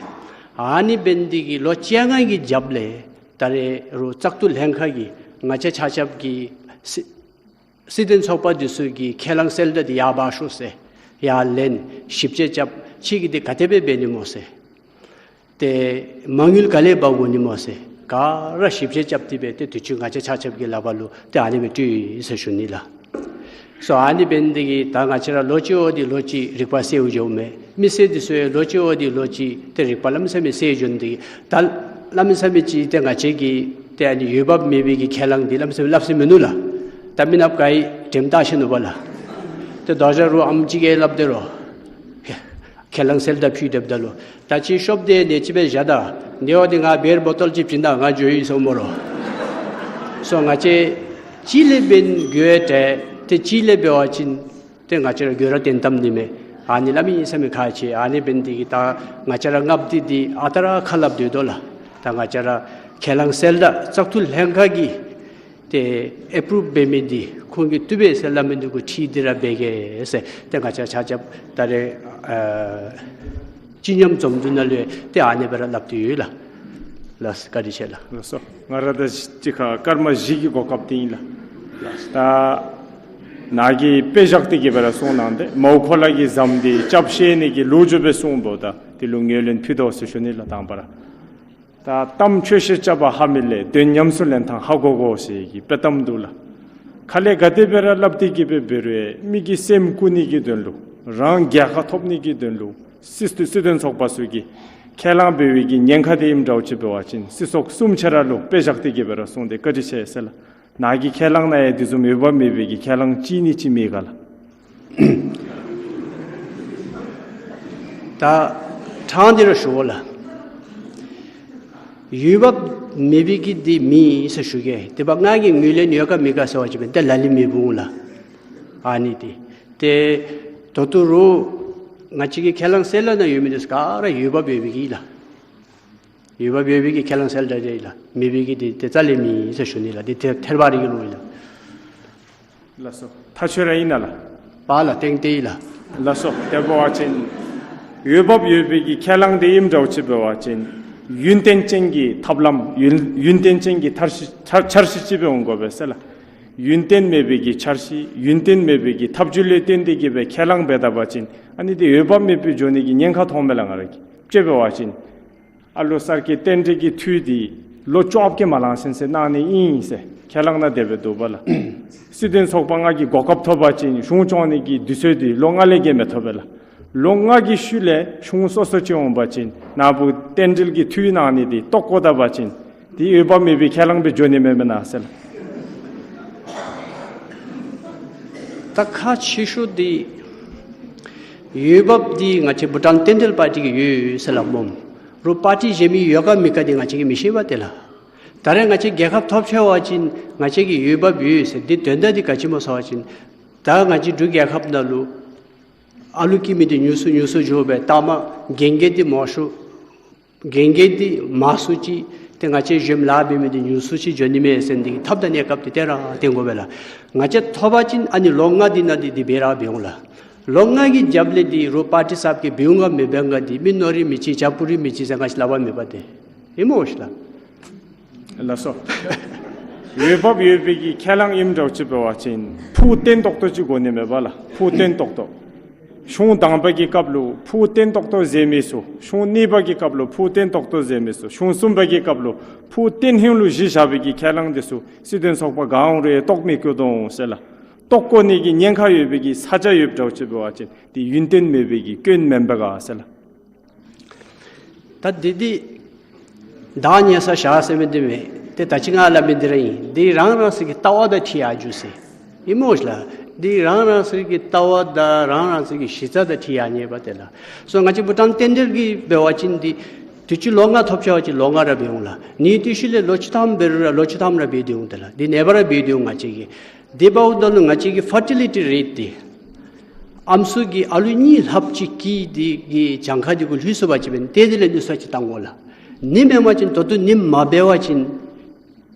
ཨ་ནི་འབད་ནི་འདི་གིས་ལོ་བཅོ་ལྔ་གི་རྒྱབ་ལས་ད་རེས་རུང་བཙག་འཐུ་ལྷན་ཁག་གིས་ང་བཅས་ཆ་ཁྱབ་ཀྱི་སྲིད་སྲིད་དོན་ཚོགས་པ་འདི་ཚུ་གི་ཁས་བླངས་གསལ་བསྒྲགས་འདི་ཡར་འབག་ཤོག་ཟེར། ཡར་ལེན་ཞིབ་དཔྱད་རྐྱབ། ཁྱེད་ཀྱིས་འདི་ག་དེ་སྦེ་འབད་ནི་སྨོ་ཟེར། ཏེ་མ་དངུལ་ག་ལས་འབག་དགོ་ནི་སྨོ་ཟེར། ག་ར་ཞིབ་དཔྱད་རྐྱབ་སྟེ་སྦེ་ཏེ་དུས་ཅི་ང་བཅས་ཆ་ཁྱབ་ཀྱི་ལག་པར་ལུ་ཏེ་ཨ་ནི་སྦེ་སྤྲོད་ཡི་ཟེར་ཞུ་ནི་ལགས། སོ་ཨ་ནི་འབད་ནི་འདི་གིས་ད་ང་བཅས་ར་ལོ་གཅིག་འོང་སྟེ་ལོ་གཅིག་རིག་པ་གསལཝ་འགྱོཝ་མས། མི་སེར་འདི་ཚུ་ཡང་ལོ་གཅིག་འོང་སྟེ་ལོ་གཅིག་ཏེ་རིག་པ་གནམ་མེད་ས་མེད་གསལ་འགྱོ་ནི་འདི་གིས་ད་གནམ་མེད་ས་མེད་ཅིག་ཏེ་ང་བཅས་ཀྱི་ཏེ་ཨ་ནི་འོས་འབབ་མེད་པའི་གི་ཁས་བླངས་འདི་གནམ་མེད་ས་མེད་སླབ་ས་མིན་འདུག་ལགས། ད་མི་ནགཔ་ག་ཡི་དྲནམ་བཏང་ཤེས་ནུག་པ་ལགས། ཏེ་ད་ཅི་རུང་ཨམ་ཅིག་གིས་སླབ་སྟེ་རོ། ཁས་བླངས་གསལ་བསྒྲགས་ཕུལ་སྡོདཔ་ད་ལུ་ད་ཅི་ཤོབ་འདི་ནཱ་ཅིག་སྦེ་བཞག་ད། དེ་འབདཝ་ད་ང་བི་ཡར་བོ་ཊལ་ཅིག་བྱིན་ད་ང་འགྱོ་ཡི་ཟེར་སྨོ་རོ། སོ་ང་བཅས་གཅིག་ལས་འབད་ན་དགོ་ཡ་ཏེ་ཏེ་གཅིག་ལས་འབད་བ་ཅིན་ཏེ་ང་བཅས་ར་དགོད་བྲ་བཏོན་བཏངམ་འདི་མས། ཨ་ནི་གནམ་མེད་ས་མེད་ཁག་ཆེ། ཨ་ནི་འབད་ནི་འདི་གིས་ད་ང་བཅས་ར་ལྔ་པོ་འདི་འདི་ཨ་རྟག་ར་ཁ་སླབ་སྡོད་དོ་ལགས། ད་ང་བཅས་ར་ཁས་བླངས་གསལ་བསྒྲགས་བཙག་འཐུ་ལྷན་ཁག་གིས་ཏེ་ཨེ་པུ་རུབ་འབད་མི་འདི་ཁོང་གིས་བཏུབ་པས་ཟེར་སླབ་མི་འདི་གུ་འཁྲིལ་ཏེ་ར་འབད་གེ་ཟེར། ཏེ་ང་བཅས་ཆ་ཁྱབ་ད་རེས་ཨ་སྤྱི་མཉམ་འཛོམས་འདུ་ནང་ལུ་ཏེ་ཨ་ནི་སྦེ་ར་སླབ་སྟེ་ཡོད་ལགས། ལགས་བཀའ་དྲིན་ཆེ་ལགས། ལགས་སོ། ང་ར་ད་ཅི་ཁ་སྐར་མ་བཞི་གི་གོ་སྐབས་འདི་ཨིན་ལགས། ད་ནཱ་གིས་དཔེ་བཞག་སྟེ་གི་སྦེ་ར་གསུངས་གནང་སྟེ་མའོ་ཁོ་ལ་གི་ཟམ་འདི་རྐྱབ་བཞག་ནི་གི་ལོ་རྒྱུས་སྦེ་གསུངས་དོ། ད་འདི་ལུ་ངོས་ལེན་ཕུལ་དོ་ཟེར་ཞུ་ནི་ལགས། དང་པ་ར་ད་གཏམ་ཆོས་བཤད་རྐྱབ་པ་ཧ་མི་ལས་དོན་ཉམས་སུ་ལེན་ཐངས་ཧ་གོ་དགོ་ཟེར་གྱི་དཔེ་གཏམ་འདུག་ལགས། ཁ་ལས་ག་དེ་སྦེ་ར་སླབ་སྟེ་གི་སྦེ་འབད་རུང་མི་གི་སེམས་བཀུག་ནི་གི་དོན་ལུ་རང་རྒྱལ་ཁ་ཐོབ་ནི་གི་དོན་ལུ་ སྲིད་སྲིད་དོན་ཚོགས་པ་ཚུ་གིས་ཁས་བླངས་འབད་བའི་གི་ཉེན་ཁ་དེ་ཨིནམ་འདྲཝ་ཅིག་འབད་བ་ཅིན་སྲིད་ཚོགས་གསུམ་ཆ་ར་ལུ་དཔེ་བཞག་སྟེ་གི་སྦེ་ར་གསུངས་ཏེ་བཀའ་དྲིན་ཆེ་ཟེར་ལགས། ནཱ་གི་ཁས་བླངས་ནང་ཡང་དེ་བཟུམ་འོས་འབབ་མེད་པའི་གི་ཁས་བླངས་ཅིག་ནི་ཅིག་མེད་ག་ལགས། ད་དྲང་སྟེ་ར་ཞུ་བ་ལགས། འོས་འབབ་མེད་པའི་གི་དེ་མེད་ཟེར་ཞུ་གེ། དེ་འབདཝ་ད་ང་གིས་ངོས་ལེན་ཡོད་ག་མེད་ག་ཟེར་བ་ཅིན་ཏེ་ལ་ལུ་མི་འོང་ལགས། ཨ་ནི་དེ། ཏེ་ད་ལྟོ་རུང་ང་བཅས་ཀྱི་ཁས་བླངས་གསལ་བསྒྲགས་ནང་ཡོད་མི་དེ་ཚུ་ག་ར་འོས་འབབ་ཡོད་པའི་གི་ལགས། འོས་འབབ་ཡོད་པའི་གི་ཁས་བླངས་གསལ་བསྒྲགས་རེ་ལགས། མེད་པའི་གི་དེ་དེ་རྩ་ལས་མེད་ཟེར་ཞུ་ནི་ལགས། དེ་ཐད་ཐད་པ་རེ་གི་ལུང་ལགས། ལགས་སོ། ཐག་ཆོད་ར་ཨིན་ན་ལགས། པ་ལགས་ཏན་ཏན་ཨིན་ལགས། ལགས་སོ། དེ་འབད་བ་ཅིན་འོས་འབབ་ཡོད་པའི་གི་ཁས་བླངས་དེ་ཨིནམ་འདྲཝ་ཅིག་འབད་བ་ཅིན་ཡུན་བརྟན་ཅན་གྱི་ཐབས་ལམ་ཡུན་ཡུན་བརྟན་ཅན་གྱི་འཆར་གཞི་འཆར་འཆར་གཞི་ཅིག་སྦེ་འོང་དགོ་པས་ཟེར་ལགས། ཡུན་བརྟན་མེད་པའི་གི་འཆར་གཞི་ཡུན་བརྟན་མེད་པའི་གི་ཐབས་བྱུས་ལུ་བརྟེན་ཏེ་གི་སྦེ་ཁས་བླངས་འབད་ད་པ་ཅིན་ཨ་ནི་དེ་འོས་འབབ་མེད་པའི་འགྱོ་ནི་གི་ཉེན་ཁ་མཐོངམ་མས་ལགས། ང་ར་གིས་དཔྱེ་འབད་བ་ཅིན་ཨ་ལོ་གསར་གྱི་རྟེན་འབྲེལ་གྱི་འཐུས་དེ་ལོ་བཅོ་བརྒྱད་མ་ལང་ཚུན་ཚོད་གནང་ནི་ཨིན་ཟེར་ཁས་བླངས་ནང་དེ་སྦེ་འདུག་པ་ལགས། སྲིད་དོན་ཚོགས་པ་ལྔ་གི་གོ་སྐབས་ཐོབ་པ་ཅིན་གཞུང་སྐྱོང་ནི་གི་དུས་ཚོད་དེ་ལོ་ལྔ་ལས་བརྒལ་མི་ཐོབ་པས་ལགས། ལོ་ལྔ་གི་ཤུལ་ལས་གཞུང་སོ་སོ་ཅིག་འོང་པ་ཅིན་ནཱ་བུ་རྟེན་འབྲེལ་གྱི་འཐུས་གནང་ནི་དེ་བཏོག་བཀོ་ད་པ་ཅིན་དེ་འོས་འབབ་མེད་པའི་ཁས་བླངས་སྦེ་འགྱོ་ནི་མེན་མེན་ན་ཟེར་ལགས། ད་ཁག་ཆེ་ཤོས་དེ་འོས་འབབ་དེ་ང་བཅས་བྷུ་ཊཱན་རྟེན་འབྲེལ་པར་ཊི་གི་ཡོད་ཟེར་ལགས་སྨོ། རོགས་པར་ཊི་གཞན་མི་ཡོད་ག་མེད་ག་དེ་ང་བཅས་ཀྱིས་མི་ཤེས་པས་ཏེ་ལགས། ད་རེས་ང་བཅས་རྒྱལ་ཁབ་ཐོབ་ཆི་བ་ཅིན་ང་བཅས་ཀྱི་འོས་འབབ་ཡོད་ཟེར་དེ་དོན་དག་དེ་ག་ཅི་སྨོ་ཟེར་བ་ཅིན་ད་ང་བཅས་འབྲུག་རྒྱལ་ཁབ་ནང་ལུ་ཨ་ལུ་སྐྱེ་མི་དེ་ཉུང་སུ་ཉུང་སུ་འགྱོ་སྦེ་ལྟག་མ་རྒན་རྒས་དེ་མང་ཤོས་རྒན་རྒས་དེ་མང་སུ་ཅིག་ཏེ་ང་བཅས་གཞན་ལཱ་འབད་མི་དེ་ཉུང་སུ་ཅིག་འགྱོ་ནི་མས་ཟེར་དེ་གི་ཐབས་དང་གནས་སྐབས་དེ་ཏེ་ར་བཏོན་དགོ་པས་ལགས། ང་བཅས་ཐོབ་པ་ཅིན་ཨ་ནི་ལོ་ལྔ་དེ་ནང་དེ་དེ་འབད་ར་འབད་འོང་ལགས། ལོ་ལྔ་གི་རྒྱབ་ལས་དེ་རོགས་པར་ཊི་གསརཔ་གི�ལ་འབད་འོང་ག་མི་འབད་འོང་ག་དེ་མི་ནོར་རི་མི་ཅིག་བྱ་སྤུ་རི་མི་ཅིག་ཟེར་ང་བཅས་སླབ་པ་མེད་པས་ཏེ། ཨིན་མོ་ཤིག་ལགས། ལགས་སོ། འོས་འབབ་ཡོད་པའི་གི་ཁས་བླངས་ཨིནམ་འདྲཝ་ཅིག་འབད་བ་ཅིན་ཕུགས་བརྟན་ཏོག་ཏོ་ཅིག་དགོ་ནི་མས་པ་ལགས། ཕུགས་བརྟན་ཏོག་ཏོ། གཞུང་དང་པ་གི་སྐབས་ལུ་ཕུགས་བརྟན་ཏོག་ཏོ་མཛད་མི་ཚུ་གཞུང་གཉིས་པ་གི་སྐབས་ལུ་ཕུགས་བརྟན་ཏོག་ཏོ་མཛད་མི་ཚུ་གཞུང་གསུམ་པ་གི་སྐབས་ལུ་ཕུགས་བརྟན་ཧིང་ལུ་གཞི་བཞག་པའི་གི་ཁས་བླངས་དེ་ཚུ་སྲིད་དོན་ཚོགས་པ་ག་འོང་རུང་བཏོག་མི་བཀོ་དོ་འོང་ཟེར་ལགས། བཏོག་བཀོ་ནི་གི་ཉེན་ཁ་ཡོད་པའི་གི་ས་ཆ་ཡོདཔ་འདྲཝ་ཅིག་འབད་བ་ཅིན་དེ་ཡུན་བརྟན་མེད་པའི་གི་སྐྱོན་མེན་པས་ག་ཟེར་ལགས། ད་དེ་དེ་བདག་ཉར་ས་བཞག་ཟེར་མི་དེ་མེན། ཏེ་ད་ཅི་ང་སླབ་མི་དེ་ར་ཨིན། དེ་རང་རང་སོའི་གི་ལྟ་བ་དང་འཁྲིལ་ཡར་འགྱོ་ཟེར། ཨིན་མོ་ཤིག་ལགས། དེ་རང་རང་སོའི་གི་ལྟ་བ་དང་རང་རང་སོའི་གི་གཞི་རྩ་དང་འཁྲིལ་ཡར་ཉར་བ་ཏེ་ལགས། སོ་ང་བཅས་བྷུ་ཊཱན་རྟེན་འབྲེལ་གྱི་འབད་བ་ཅིན་དེ་དུས་ཅི་ལོ་ལྔ་ཐོབ་ཆི་བ་ཅིན་ལོ་ལྔ་ར་འབད་འོང་ལགས། ཨ་ནི་དེ་ཤུལ་ལས་ལོ་བཅུ་ཐམ་འབད་རུང་ར་ལོ་བཅུ་ཐམ་ར་འབད་དེ་འོང་ཏེ་ལགས། དེ་ནངས་པ་ར་འབད་དེ་འོང་ང་བཅས་ཀྱི། དེ་འབདཝ་ད་ལུ་ང་བཅས་ཀྱི་ཕར་ཊི་ལི་ཊི་རེཊ་དེ་ཨམ་སྲུ་གིས་ཨ་ལུ་གཉིས་ལྷགཔ་ཅིག་སྐྱེ་དེ་གི་གྱངས་ཁ་དེ་གུ་ལྷོད་སོང་པ་ཅིན་དེ་དེ་ལས་ནུས་ས་ཅིག་བཏང་དགོ་ལགས། ཨ་ནི་མེན་པ་ཅིན་ད་ལྟོ་ཨ་ནི་མ་འབད་བ་ཅིན་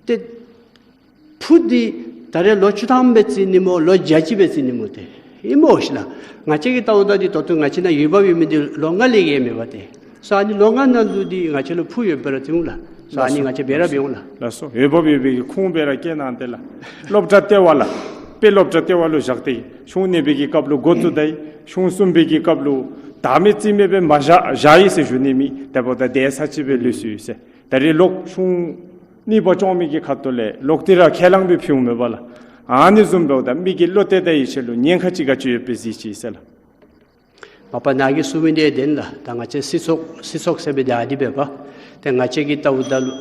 ཏེ་ཕུགས་དེ་ད་རེས་ལོ་བཅུ་ཐམ་སྦེ་བརྩི་ནི་སྨོ་ལོ་བརྒྱ་ཅིག་སྦེ་བརྩི་ནི་སྨོ་ཏེ། ཨིན་མོ་ཤིག་ལགས། ང་བཅས་ཀྱི་ལྟཝ་ད་དེ་ད་ལྟོ་ང་བཅས་ནང་འོས་འབབ་ཡོད་མི་དེ་ལོ་ལྔ་ལས་བརྒལ་མེད་པ་ཏེ། སོ་ཨ་ནི་ལོ་ལྔ་ནང་ལུ་དེ་ང་བཅས་ལུ་ཕུགས་ཡོདཔ་སྦེ་ར་བརྩིཝ་ལགས། སོ་ཨ་ནི་ང་བཅས་འབད་ར་འབད་འོང་ལགས། ལགས་སོ། འོས་འབབ་ཡོད་པའི་གི་ཁུངས་སྦེ་ར་བཀལ་གནང་སྟེ་ལགས། སློབ་གྲྭ་ལྟེ་བ་ལགས། དཔེ་སློབ་གྲྭ་ལྟེ་བ་ལུ་བཞག་སྟེ་གཞུང་གཉིས་པའི་གི་སྐབས་ལུ་འགོ་བཙུགས་ད་ཡི། གཞུང་གསུམ་པའི་གི་སྐབས་ལུ་བདག་མེད་རྩིས་མེད་སྦེ་མ་བཞག་བཞག་ཡི་ཟེར་ཞུ་ནི་མེད། དེ་འབདཝ་ད་དེ་ས་ཅིག་སྦེ་ལུས་སོ་ཡི་ཟེར། ད་རེས་ལོག་གཞུང་གཉིས་པ་སྐྱོང་མི་གི་ཁ་ཐུག་ལས་ལོག་སྟེ་ར་ཁས་བླངས་སྦེ་ཕུལཝ་མས་པ་ལགས། ཨ་ནི་བཟུམ་འབདཝ་ད་མི་གི་བློ་གཏད་ད་ཡི་ཆེད་ལུ་ཉེན་ཁ་ཅིག་ག་ཅི་ཡོདཔ་སྦེ་གཟིགས་ཅི་ཟེར་ལགས། མ་པ་ནཱ་གིས་གསུངས་མི་དེ་བདེན་ལགས། ད་ང་བཅས་སྲིད་ཚོགས་སྲིད་ཚོགས་ཟེར་མི་དེ་ཨ་ནི་སྦེ་འབད་དེ་ང་བཅས་ཀྱི་ལྟཝ་ད་ལུ་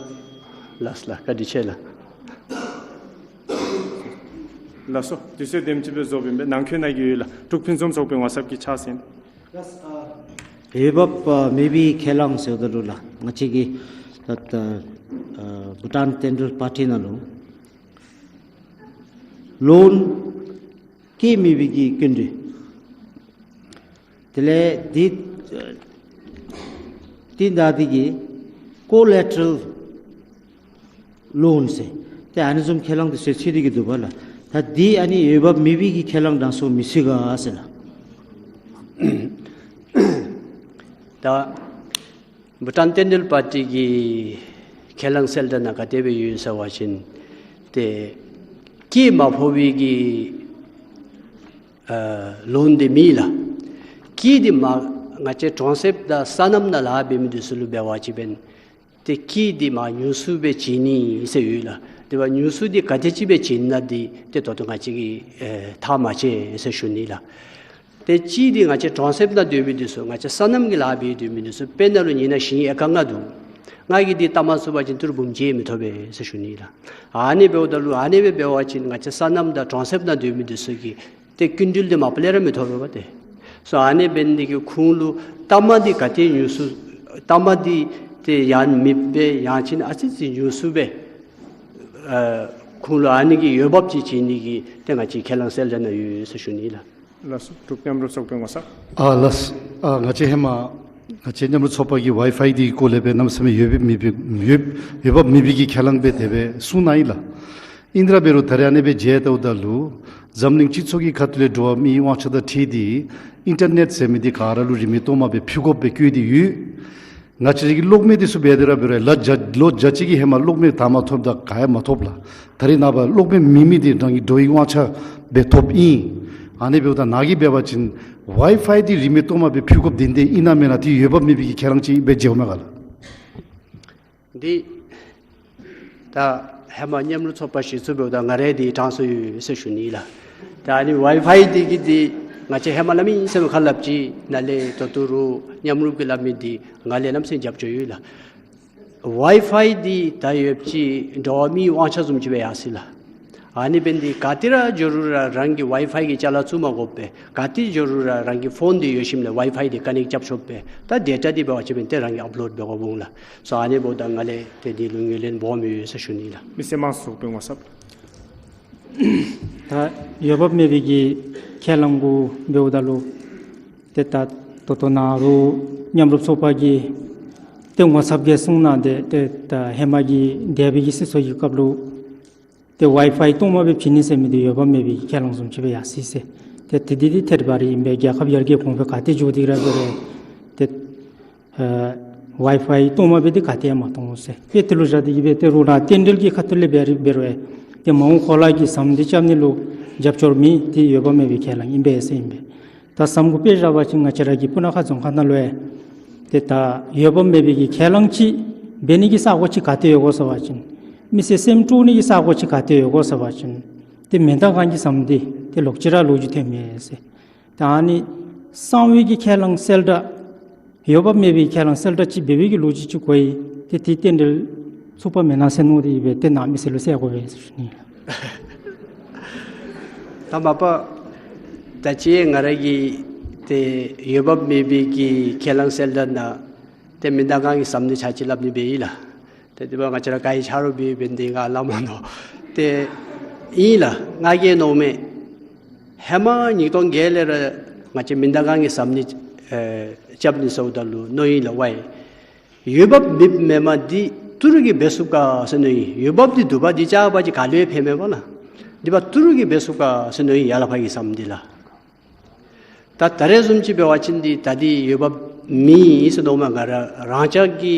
ལགས་ལགས། བཀའ་དྲིན་ཆེ་ལགས། ལགས་སོ། དུས་ཚོད་དེམ་ཅིག་སྦེ་རྫོགསཔ་ཨིན་པས། ནང་འཁོད་ནང་གི་ཡོད་ལགས། འབྲུག་ཕུན་སུམ་ཚོགས་པའི་ངོ་ཚབ་ཀྱིས་ཕྱག་འཚལ། ལགས། ཨ་འོས་འབབ་ཨ་མེད་པའི་ཁས་བླངས་ཟེརཝ་ད་ལུ་ལགས། ང་བཅས་ཀྱི་ད་ད་ཨ་བྷུ་ཊཱན་རྟེན་འབྲེལ་པར་ཊི་ནང་ལུ་ལོན་བཀལ་མེད་པའི་གི་སྐྱིན་འགྲུལ། དེ་ལས་དེ་ཨ་དེ་ད་དེ་གི་ཀོ་ལེ་ཊ་རལ་ལོན་ཟེར། ཏེ་ཨ་ནི་བཟུམ་ཁས་བླངས་དེ་ཚུ་ཚུད་དེ་གི་འདུག་པ་ལགས། ད་དེ་ཨ་ནི་འོས་འབབ་མེད་པའི་གི་ཁས་བླངས་དང་ཚུ་མི་ཚུད་ག་ཟེར་ལགས། ད་བྷུ་ཊཱན་རྟེན་འབྲེལ་པར་ཊི་གི་ཁས་བླངས་གསལ་བསྒྲགས་ནང་ག་དེ་སྦེ་ཡོད་ཟེར་བ་ཅིན་ཏེ་སྐྱིད་མ་ཕོག་པའི་གི་ཨ་ལོན་དེ་མེད་ལགས། སྐྱིད་དེ་མ་ང་བཅས་གྲོང་གསེབ་དང་སོ་ནམ་ནང་ལཱ་འབད་མི་དེ་ཚུ་ལུ་འབད་བ་ཅིན་ཏེ་སྐྱིད་དེ་མ་ཉུང་སུ་སྦེ་བྱིན་ནི་ཟེར་ཡོད་ལགས། དེ་བ་ཉུང་སུ་དེ་ག་དེ་ཅིག་སྦེ་བྱིན་ན་དེ་ཏེ་ད་ལྟོ་ང་བཅས་ཀྱིས་ཨེ་ཐག་མ་བཅད་ཟེར་ཞུ་ནི་ལགས། ཏེ་གཅིག་འདི་ང་བཅས་གྲོང་གསེབ་ནང་སྡོད་མི་འདི་ཚུ་ང་བཅས་སོ་ནམ་གྱི་ལཱ་འབད་སྡོད་མི་འདི་ཚུ་དཔེར་ན་ལུ་ཉིན་ནང་ཞིང་ཨེ་ཀར་ལྔ་འདུག། ང་གིས་འདི་བཏབ་མ་ཚུགས་པ་ཅིན་ཏི་རུ་འབུམ་གཅིག་མི་ཐོབ་པས་ཟེར་ཞུ་ནི་ལགས། ཨ་ནི་འབདཝ་ད་ལུ་ཨ་ནི་སྦེ་འབད་བ་ཅིན་ང་བཅས་སོ་ནམ་དང་གྲོང་གསེབ་ནང་སྡོད་མི་འདི་ཚུ་གིས་ཏེ་སྐྱིན་འགྲུལ་འདི་མ་པ་ལས་ར་མི་ཐོབ་པས་པ་ཏེ། སོ་ཨ་ནི་འབད་ནི་འདི་གིས་ཁོང་ལུ་གཏའ་མ་འདི་ག་ཏེ་ཉོ་ཚུགས་གཏའ་མ་འདི་ཏེ་ཡང་མེདཔ་སྦེ་ཡང་ཅིན་ཨ་ཙི་ཅིག་ཉོ་ཚུགས་སྦེ་ཨ་ཁོང་ལུ་ཨ་ནི་གི་འོས་འབབ་ཅིག་བྱིན་ནི་གི་ཏེ་ང་བཅས་ཁས་བླངས་གསལ་བསྒྲགས་ནང་ཡོད་ཟེར་ཞུ་ནི་ལགས། ལགས་སོ། འབྲུག་མཉམ་རུབ་ཚོགས་པའི་ངོ་ཚབ། ཨ་ལགས། ཨ་ང་བཅས་ཧེ་མ་ང་བཅས་མཉམ་རུབ་ཚོགས་པ་གིས་ཝའི་ཕའི་འདི་གི་སྐོར་ལས་སྦེ་གནམ་མེད་ས་མེད་འོས་འབབ་མེད་པའི་འོས་འོས་འབབ་མེད་པའི་གི་ཁས་བླངས་སྦེ་དེ་སྦེ་གསུངས་གནང་ཡི་ལགས། ཨིན་དེ་ར་འབད་རུང་ད་རེས་ཨ་ནི་སྦེ་མཇལ་བལྟཝ་ད་ལུ་འཛམ་གླིང་སྤྱི་ཚོགས་ཀྱི་ཁ་ཐུག་ལས་འགྲོ་བ་མིའི་དབང་ཆ་དང་འཁྲིལ་ཏེ་ཨིན་ཊར་ནེཊ་ཟེར་མི་འདི་ག་ར་ལུ་རིན་མེད་སྟོང་མ་སྦེ་ཕུལ་དགོཔ་སྦེ་བཀོད་དེ་ཡོད། ང་བཅས་ར་གི་གློག་མེ་འདི་ཚུ་འབད་དེ་ར་འབད་རུང་ལོ་བརྒྱ་ལོ་བརྒྱ་ཅིག་གི་ཧེ་མ་གློག་མེ་དང་མ་ཐོབ་ད་ག་ཡང་མ་ཐོབ་ལགས། ད་རེས་ནངས་པ་གློག་མེ་མེད་མི་འདི་རང་གི་འགྲོ་བའི་དབང་ཆ་སྦེ་ཐོབ་ཨིན། ཨ་ནི་འབདཝ་ད་ནཱ་གིས་འབད་བ་ཅིན་ཝའི་ཕའི་འདི་རིན་མེད་སྟོང་མ་སྦེ་ཕུལ་དགོཔ་འདི་འདི་ཨིན་ན་མེན་ན་འདི་འོས་འབབ་མེད་པའི་གི་ཁས་བླངས་ཅིག་སྦེ་མཇལཝ་མས་ག་ལགས། འདི་ད་ཧེ་མ་མཉམ་རུབ་ཚོགས་པ་གཞི་བཙུགས་འབདཝ་ད་ང་ར་འདི་གྲངས་སུ་ཡོད་ཟེར་ཞུ་ནི་ལགས། ད་ཨ་ནི་ཝའི་ཕའི་འདི་གི་འདི་ང་བཅས་ཧེ་མ་སླབ་མི་ཨིན་ཟེར་མི་ཁ་སླབ་ཅི། ནཱ་ལས་ད་ལྟོ་རུང་མཉམ་རུབ་ཀྱིས་སླབ་མི་འདི་ང་ལས་གནམ་མེད་ས་མེད་རྒྱབ་སྐྱོར་ཡོད་ལགས། ཝའི་ཕའི་འདི་ད་ཡོདཔ་ཅིག་འགྲོ་བ་མིའི་དབང་ཆ་བཟུམ་ཅིག་སྦེ་ཡར་སོ་ཡི་ལགས། ཨ་ནི་འབད་ནི་འདི་ག་ཏེ་ར་འགྱོ་རུང་ར་རང་གི་ཝའི་ཕའི་གི་ཅ་ལ་བཙུགས་མ་དགོ་པས། ག་ཏེ་འགྱོ་རུང་ར་རང་གི་ཕོན་འདི་ཡོད་ཞིནམ་ལས་ཝའི་ཕའི་འདི་ཀ་ནེཀཊ་རྐྱབ་ཆོག་པས། ད་ཌེ་ཊ་འདི་འབད་བ་ཅིན་ཏེ་རང་གིས་ཨཔ་ལོཌ་འབད་དགོཔ་འོང་ལགས། སོ་ཨ་ནི་འབདཝ་ད་ང་ལས་ཏེ་འདི་ལུ་ངོས་ལེན་སྦོམ་ཡོད་ཟེར་ཞུ་ནི་ལགས། མི་སེར་དམངས་གཙོ་ཚོགས་པའི་ངོ་ཚབ། ད་འོས་འབབ་མེད་པའི་གི་ཁས་བླངས་གུ་འབདཝ་ད་ལུ་ཏེ་ད་ད་ལྟོ་ནཱ་རུང་མཉམ་རུབ་ཚོགས་པ་གི་ཏེ་ངོ་ཚབ་ཀྱིས་གསུངས་གནང་སྟེ་ཏེ་ད་ཧེ་མ་གི་འདས་པའི་གི་སྲིད་ཚོགས་ཀྱི་སྐབས་ལུ་ཏེ་ཝའི་ཕའི་སྟོང་མ་སྦེ་བྱིན་ནི་ཟེར་མི་འདི་འོས་འབབ་མེད་པའི་ཁས་བླངས་བཟུམ་ཅིག་སྦེ་ཡར་སོ་ཡི་ཟེར། ཏེ་དེ་འདི་འདི་ཐད་རི་ཨིན་པས། རྒྱལ་ཁབ་ཡར་རྒྱས་གོང་འཕེལ་ག་ཏེ་འགྱོ་སྟེ་ར་འབད་རུང་ཏེ་ཨ་ཝའི་ཕའི་སྟོང་མ་སྦེ་འདི་ག་ཏེ་ཡང་མ་གཏོགས་ཟེར། དཔེ་དེ་ལུ་བཞག་སྟེ་གིས་སྦེ་ཏེ་རོགས་ར་རྟེན་འབྲེལ་གྱི་ཁ་ཐུག་ལས་འབད་རུང་འབད་རུང་ཏེ་མ་འོངས་འཁོར་ལག་གི་ཟམ་འདི་རྐྱབ་ནི་ལུ་རྒྱབ་སྐྱོར་མེད། འདི་འོས་འབབ་མེད་པའི་ཁས་བླངས་ཨིན་པས་ཟེར་ཨིན་པས། ད་ཟམ་གུ་དཔེ་བཞག་པ་ཅིན་ང་བཅས་ར་གི་སྤུ་ན་ཁ་རྫོང་ཁག་ནང་ལུ་ཡང་ཏེ་ད་འོས་འབབ་མེད་པའི་གི་ཁས་བླངས་ཅིག་འབད་ནི་གི་ས་གོ་ཅིག་ག་ཏེ་ཡོད་གོ་ཟེར་བ་ཅིན་མི་སེར་སེམས་དཀྲུག་ནི་གི་ས་གོ་ཅིག་ག་ཏེ་ཡོད་གོ་ཟེར་བ་ཅིན་ཏེ་མེན་ད་གང་གི་ཟམ་འདི་ཏེ་ལོག་ཅི་ར་ལོ་རྒྱུས་ཐོན་མས་ཟེར། ད་ཨ་ནི་གསང་བའི་གི་ཁས་བླངས་གསལ་བསྒྲགས་འོས་འབབ་མེད་པའི་ཁས་བླངས་གསལ་བསྒྲགས་ཅིག་འབད་བའི་གི་ལོ་རྒྱུས་ཅིག་གོ་ཡི། ཏེ་དེ་རྟེན་འབྲེལ་ཚུགས་པ་མེན་ན་ཟེར་མནོ་སྟེ་གིས་སྦེ་ཏེ་ནཱ་མི་སེར་ལུ་ཟེར་དགོ་པས་ཟེར་ཞུ་ནི་ལགས། ད་མ་པ་ད་ཅི་ང་ར་གིས་ཏེ་འོས་འབབ་མེད་པའི་གི་ཁས་བླངས་གསལ་བསྒྲགས་ནང་ཏེ་མེན་ད་གང་གི་ཟམ་འདི་ཆ་ཅིག་སླབ་ནི་འབད་ཡི་ལགས། ཏེ་དེ་འབདཝ་ང་བཅས་ར་ག་ཡི་ཆ་རོགས་འབད་འབད་ནི་འདི་ང་སླབ་མ་མནོ། ཏེ་ཨིན་ལགས། ང་གིས་མནོཝ་མས། ཧེ་མ་ཉིས་སྟོང་བརྒྱད་ལས་ར་ང་བཅས་མེན་ད་གང་གི་ཟམ་འདི་ཨེ་རྐྱབ་ནི་ཟེརཝ་ད་ལུ་མནོ་ཡི་ལགས། ཝའི་འོས་འབབ་མེད་མེན་མ་འདི་ཏི་རུ་གིས་འབད་ཚུགས་ག་ཟེར་མནོ་ཡི། འོས་འབབ་འདི་འདུག་པ། འདི་རྐྱབ་པ་ཅིན་ག་ལུ་ཡང་ཕན་མས་པ་ལགས། འདི་པ་ཏི་རུ་གིས་འབད་ཚུགས་ག་ཟེར་མནོ་ཡི། ཡར་ལས་ཕར་གྱི་ཟམ་འདི་ལགས། ད་ད་རེས་བཟུམ་ཅིག་འབད་བ་ཅིན་འདི་ད་འདི་འོས་འབབ་མེད་ཟེར་མནོཝ་མས། ང་ར་རང་འཇགས་ཀྱི་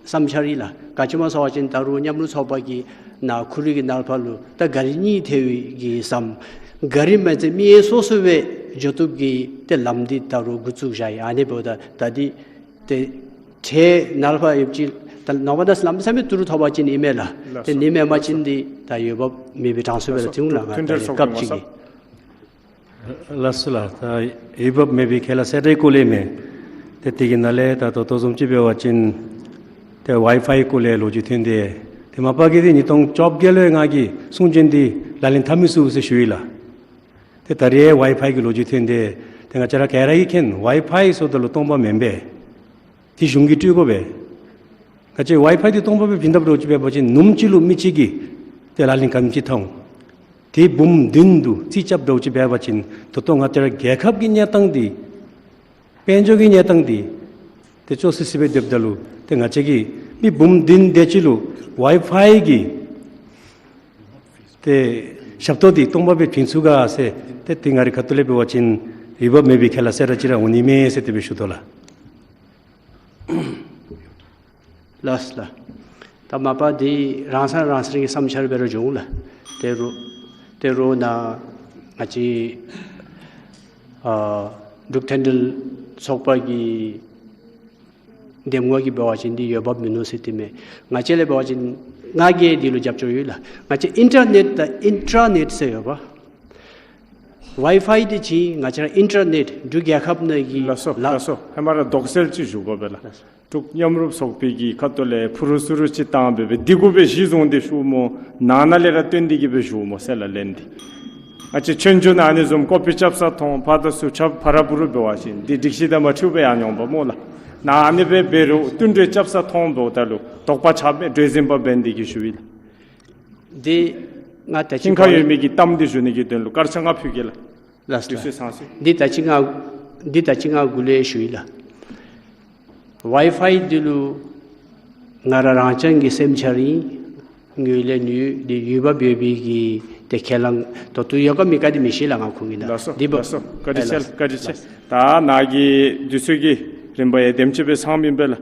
བསམ་འཆར་ཨིན་ལགས། ག་ཅི་སྨོ་ཟེར་བ་ཅིན་ད་རུང་མཉམ་རུབ་ཚོགས་པ་གིས་ནཱ་ཁུ་རུ་གི་ནང་ཕར་ལུ་ད་གཱ་རི་གཉིས་ཐལ་བའི་གི་ཟམ་གཱ་རི་མེན་ཚེ་མི་སོ་སོ་སྦེ་འགྱོ་བཏུབ་ཀྱི་ཏེ་ལམ་འདི་ད་རུང་འགོ་བཙུགས་བཞག་ཡི། ཨ་ནི་འབདཝ་ད་ད་འདི་ཏེ་ཁྲལ་ནཱ་ལས་ཕར་ཡོདཔ་ཅིག་ད་ནངས་པ་ད་གནམ་མེད་ས་མེད་ཏི་རུ་ཐོབ་པ་ཅིན་ཨིན་མས་ལགས། ཏེ་ཨ་ནི་མེན་པ་ཅིན་འདི་ད་འོས་འབབ་མེད་པའི་གྲངས་སུ་སྦེ་ར་ཐོན་འོང་ལགས། ང་ད་རེས་སྐབས་ཅིག་གིས། ལགས་སོ་ལགས། ད་འོས་འབབ་མེད་པའི་ཁས་བླངས་གསལ་བསྒྲགས་སྐོར་ལས་མས། ཏེ་དེ་གི་ནང་ལས་ད་ད་ལྟོ་བཟུམ་ཅིག་འབད་བ་ཅིན་ཏེ་ཝའི་ཕའི་སྐོར་ལས་ལོ་རྒྱུས་ཐོན་ཏེ་ཏེ་མ་པ་གི་འདི་ཉིས་སྟོང་བཅོ་བརྒྱད་ལུ་ཡང་ང་གིས་གསུང་བྱོན་ཏེ་ལག་ལེན་འཐབ་མི་ཚུགས་ཟེར་ཞུ་ཡི་ལགས། ཏེ་ད་རེས་ཝའི་ཕའི་གི་ལོ་རྒྱུས་ཐོན་ཏེ་ཏེ་ང་བཅས་ར་ག་ར་གིས་མཁྱེན། ཝའི་ཕའི་ཟེརཝ་ད་ལུ་སྟོང་པ་མེན་པས། འདི་གཞུང་གིས་སྤྲོད་དགོ་པས། ང་བཅས་ཝའི་ཕའི་འདི་སྟོང་པ་སྦེ་བྱིན་དཔ་འདྲཝ་ཅིག་འབད་བ་ཅིན་ནུབ་མོ་ཅིག་ལུ་མི་གཅིག་གིས་ཏེ་ལག་ལེན་འཐབ་མི་ཅིག་འཐོན་འོང་། ཏེ་འབུམ་བདུན་དུ་རྩིས་རྐྱབ་འདྲཝ་ཅིག་འབད་བ་ཅིན་ད་ལྟོ་ང་བཅས་ར་རྒྱལ་ཁབ་ཀྱི་གནས་སྟངས་འདི་དཔལ་འབྱོར་གྱི་གནས་སྟངས་འདི་ཏེ་སྐྱོ་སི་སི་སྦེ་སྡོདཔ་ད་ལུ་ཏེ་ང་བཅས་ཀྱིས་མི་འབུམ་བདུན་དེ་ཅིག་ལུ་ཝའི་ཕའི་གི་ཏེ་ཞབས་ཏོག་འདི་སྟོང་པ་སྦེ་བྱིན་ཚུགས་ག་ཟེར་ཏེ་ཏེ་ང་རའི་ཁ་ཐུག་ལས་འབད་བ་ཅིན་འོས་འབབ་མེད་པའི་ཁས་བླངས་གསལ་བསྒྲགས་ཅིག་ར་འོང་ནི་མས་ཟེར་དེ་སྦེ་ཞུ་དོ་ལགས། ལགས་ལགས། ད་མ་པ་འདི་རང་ས་རང་སའི་གི་བསམ་འཆར་འབད་རུང་འགྱོ་འོང་ལགས། ཏེ་རུང་ཏེ་རུང་ནཱ་ང་བཅས་ཨ་འབྲུག་མཐུན་སྒྲིལ་ཚོགས་པ་གི་འདེམས་ངོ་གིས་འབད་བ་ཅིན་འདི་འོས་འབབ་མིན་ནུག་ཟེར་དེ་མས། ང་བཅས་ལས་འབད་བ་ཅིན་ང་གིས་འདི་ལུ་རྒྱབ་སྐྱོར་ཡོད་ལགས། ང་བཅས་ཨིན་ཊར་ནེཊ་དང་ཨིན་ཊྲ་ནེཊ་ཟེར་ཡོད་པ། ཝའི་ཕའི་འདི་ཅིག་ང་བཅས་ར་ཨིན་ཊར་ནེཊ་འབྲུག་རྒྱལ་ཁབ་ནང་གི་ལགས་སོ། ལགས་ལགས་སོ། ཧེ་མ་ར་དོགས་སེལ་ཅིག་ཞུ་དགོ་པས་ལགས། ལགས་སོ། འབྲུག་མཉམ་རུབ་ཚོགས་པའི་གི་ཁ་ཐུག་ལས་ཕུ་རུ་ཚུ་རུ་ཅིག་བཏང་སྦེ་སྦེ་འདི་གུ་སྦེ་གཞི་བཟུང་སྟེ་ཞུཝ་སྨོ། ནང་ན་ལས་ར་བཏོན་ཏེ་གི་སྦེ་ཞུཝ་སྨོ་ཟེར་ལགས་ལན་འདི། ང་བཅས་ཆོས་རྒྱུད་ནང་ཨ་ནི་བཟུམ་ཀོ་པི་རྐྱབ་ས་མཐོང་ཕར་དང་ཚུར་རྐྱབ་ཕར་ར་ཕུ་རུ་འབད་བ་ཅིན་འདི་སྒྲིག་གཞི་དང་མ་འཁྲིལཝ་སྦེ་ཡར་འོང་པས་སྨོ་ལགས། ནཱ་ཨ་ནི་སྦེ་འབད་རུང་བསྟུན་གྲོས་རྐྱབ་ས་མཐོང་འབདཝ་ད་ལུ་དོགས་པ་ཆགས་མས། གྲོས་འཛིན་པ་འབད་ནི་དེ་གིས་ཞུ་ཡི་ལགས། འདི་ང་ད་ཅི་ཁྱིམ་ཁར་ཡོད་མི་གི་གཏམ་འདི་ཞུ་ནི་གི་དོན་ལུ་སྐར་ཆ་ལྔ་ཕུལ་གེ་ལགས། ལགས་སོ། དུས་ཚོད་ཚང་སོང་། འདི་ད་ཅི་ང་འདི་ད་ཅི་ང་འགོ་ལས་ཞུ་ཡི་ལགས། ཝའི་ཕའི་འདི་ལུ་ང་ར་རང་རྐྱང་གི་སེམས་འཆར་ཨིན། ངོས་ལས་ནུས་འདི་ཡོད་པ་འབད་བའི་གི་ཏེ་ཁས་བླངས་ད་ལྟོ་ཡོད་ག་མེད་ག་འདི་མི་ཤེས་ལགས། ང་ཁོང་གི་ནང་ལགས་སོ། འདི་འབདཝ། ལགས་སོ། བཀའ་དྲིན་ཆེ་ལགས། བཀའ་དྲིན་ཆེ། ལགས། ད་ནཱ་གི་དུས་ཚོད་ཀྱི་རིམ་པ་ཡང་དེམ་ཅིག་སྦེ་ཚངམ་ཨིན་པས་ལགས།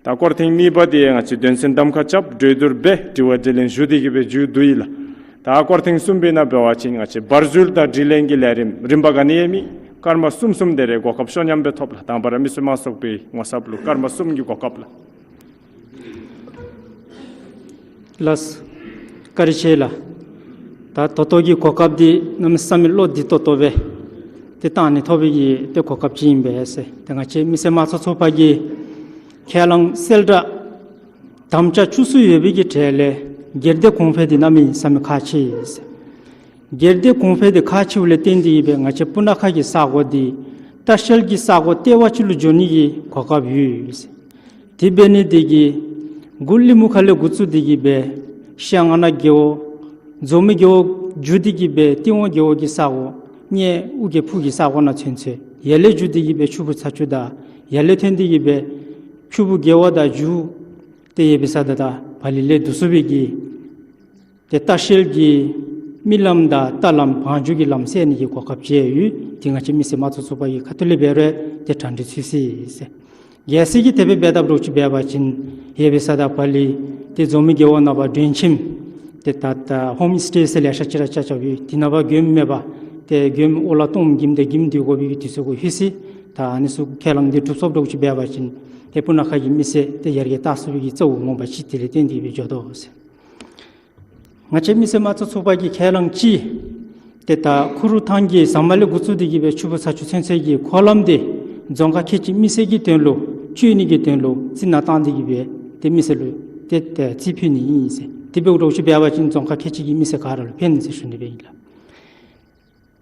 ད་སྐོར་ཐེངས་གཉིས་པ་འདི་ཡང་ང་བཅས་དོན་ཚན་གདམ་ཁ་རྐྱབ་གྲོས་བསྡུར་འབད་དྲི་བ་དྲིས་ལན་ཞུ་སྟེ་གི་སྦེ་མཇུག་བསྡུ་ཡི་ལགས། ད་སྐོར་ཐེངས་གསུམ་པའི་ནང་འབད་བ་ཅིན་ང་བཅས་འབར་འཛུལ་དང་དྲིས་ལན་གྱི་ལས་རིམ་རིམ་པ་ག་ནི་ཡང་མེད། སྐར་མ་གསུམ་གསུམ་དེ་རེ་གོ་སྐབས་ཤོ་ཉམས་སྦེ་ཐོབ་ལགས། དང་པ་ར་མི་སེར་དམངས་གཙོ་ཚོགས་པའི་ངོ་ཚབ་ལུ་སྐར་མ་གསུམ་གྱི་གོ་སྐབས་ལགས། ལགས། བཀའ་དྲིན་ཆེ་ལགས། ད་ད་ལྟོ་གི་གོ་སྐབས་འདི་གནམ་མེད་ས་མེད་བློ་བདེ་ཏོག་ཏོ་སྦེ་ཏེ་བཏང་ནི་ཐོབ་པའི་གི་ཏེ་གོ་སྐབས་ཅིག་ཨིན་པས་ཟེར། ཏེ་ང་བཅས་མི་སེར་དམངས་གཙོ་ཚོགས་པ་གི་ཁས་བླངས་གསལ་བསྒྲགས་དམ་བཅའ་བཅུ་གསུམ་ཡོད་པའི་གི་གྲས་ལས་སྒེར་སྡེ་གོང་འཕེལ་འདི་གནམ་མེད་ས་མེད་ཁག་ཆེ་ཟེར། སྒེར་སྡེ་གོང་འཕེལ་འདི་ཁག་ཆེཝ་ལས་བརྟེན་ཏེ་གི་སྦེ་ང་བཅས་སྤུ་ན་ཁ་གི་ས་གོ་འདི་ལྟ་བཤལ་གྱི་ས་གོ་ལྟེ་བ་ཅིག་ལུ་འགྱོ་ནི་གི་གོ་སྐབས་ཡོད་ཟེར། དེ་འབད་ནི་དེ་གིས་འགོ་གླིང་མུ་ཁ་ལས་འགོ་བཙུགས་ཏེ་གི་སྦེ་ཤར་ངོས་ནང་རྒེད་འོག་འཛོམས་མི་རྒེད་འོག་བརྒྱུད་དེ་གི་སྦེ་ཏི་ཝང་རྒེད་འོག་གི་ས་གོ་གཉལ་ཨུ་རྒྱན་ཕུག་གི་ས་གོ་ནང་ཚུན་ཚོད་ཡར་ལས་བརྒྱུད་དེ་གི་སྦེ་ཆུ་སྦུག་ཚ་ཆུ་དང་ཡར་ལས་ཐོན་ཏེ་གི་སྦེ་ཆུ་སྦུག་རྒེད་འོག་དང་མཇུག་ཏེ་ཡོད་པའི་ས་ད་ད་བ་ལི་ལས་བསྡུ་ཚུགས་པའི་གི་ཏེ་ལྟ་བཤལ་གྱི་མི་ལམ་དང་རྟ་ལམ་བང་རྒྱུག་གི་ལམ་སེལ་ནི་གི་གོ་སྐབས་ཅིག་ཡོད། དེ་ང་བཅས་མི་སེར་དམངས་གཙོ་ཚོགས་པ་གི་ཁ་ཐུག་ལས་འབད་རུང་ཏེ་གྲ་སྒྲིག་ཚུད་ཅི་ཟེར། གལ་སྲིད་ཀྱི་དེ་སྦེ་འབད་དཔ་འདྲཝ་ཅིག་འབད་བ་ཅིན་ཡོད་པའི་ས་ད་བ་ལི་ཏེ་འཛོམས་མི་རྒེད་འོག་ནང་པ་མགྲོན་ཁྱིམ་ཏེ་ད་ད་ཧོམ་སི་ཊེ་ཟེར་ལེ་ཤ་ཅིག་ར་རྐྱབ་རྐྱབ་ཡོད། དེ་ནང་པ་མགྱོནམ་མེད་པར་ཏེ་མགྱོནམ་ཨོ་ལ་སྟོངམ་འགྱིམ་དང་འགྱིམ་སྡོད་དགོ་པའི་གི་དུས་ཚོད་གུ་ལྷོད་ཅི། ད་ཨ་ནི་ཚུ་ཁས་བླངས་འདི་གྲུབ་སོཔ་འདྲཝ་ཅིག་འབད་བ་ཅིན་ཏེ་སྤུ་ན་ཁ་གི་མི་སེར་ཏེ་ཡར་རྒྱས་བཏང་ཚུགས་པའི་གི་རྩ་བོ་ངོ་མ་ཅིག་དེ་ལས་བརྟེན་ཏེ་སྦེ་འགྱོ་དོ་ཟེར། ང་བཅས་མི་སེར་དམངས་གཙོ་ཚོགས་པ་གི་ཁས་བླངས་ཅིག་ཏེ་ད་ཁུ་རུ་ཐང་གི་ཟམ་པ་ལས་འགོ་བཙུགས་ཏེ་གི་སྦེ་ཆུ་སྦུག་ཚ་ཆུ་ཚུན་ཚོད་ཀྱི་འཁོར་ལམ་འདི་རྫོང་ཁག་ཁལ་གཅིག་མི་སེར་གྱི་དོན་ལུ་སྤྱོད་ནི་གི་དོན་ལུ་རྩི་ནག་བཏང་སྟེ་གི་སྦེ་ཏེ་མི་སེར་ལུ་ཏེ་ཏེ་རྩིས་ཕུལ་ནི་ཨིན་ཟེར། དེ་འབདཝ་འདྲཝ་ཅིག་འབད་བ་ཅིན་རྫོང་ཁག་ཁལ་གཅིག་གི་མི་སེར་ག་ར་ལུ་ཕན་ཟེར་ཞུ་ནི་སྦེ་ཨིན་ལགས།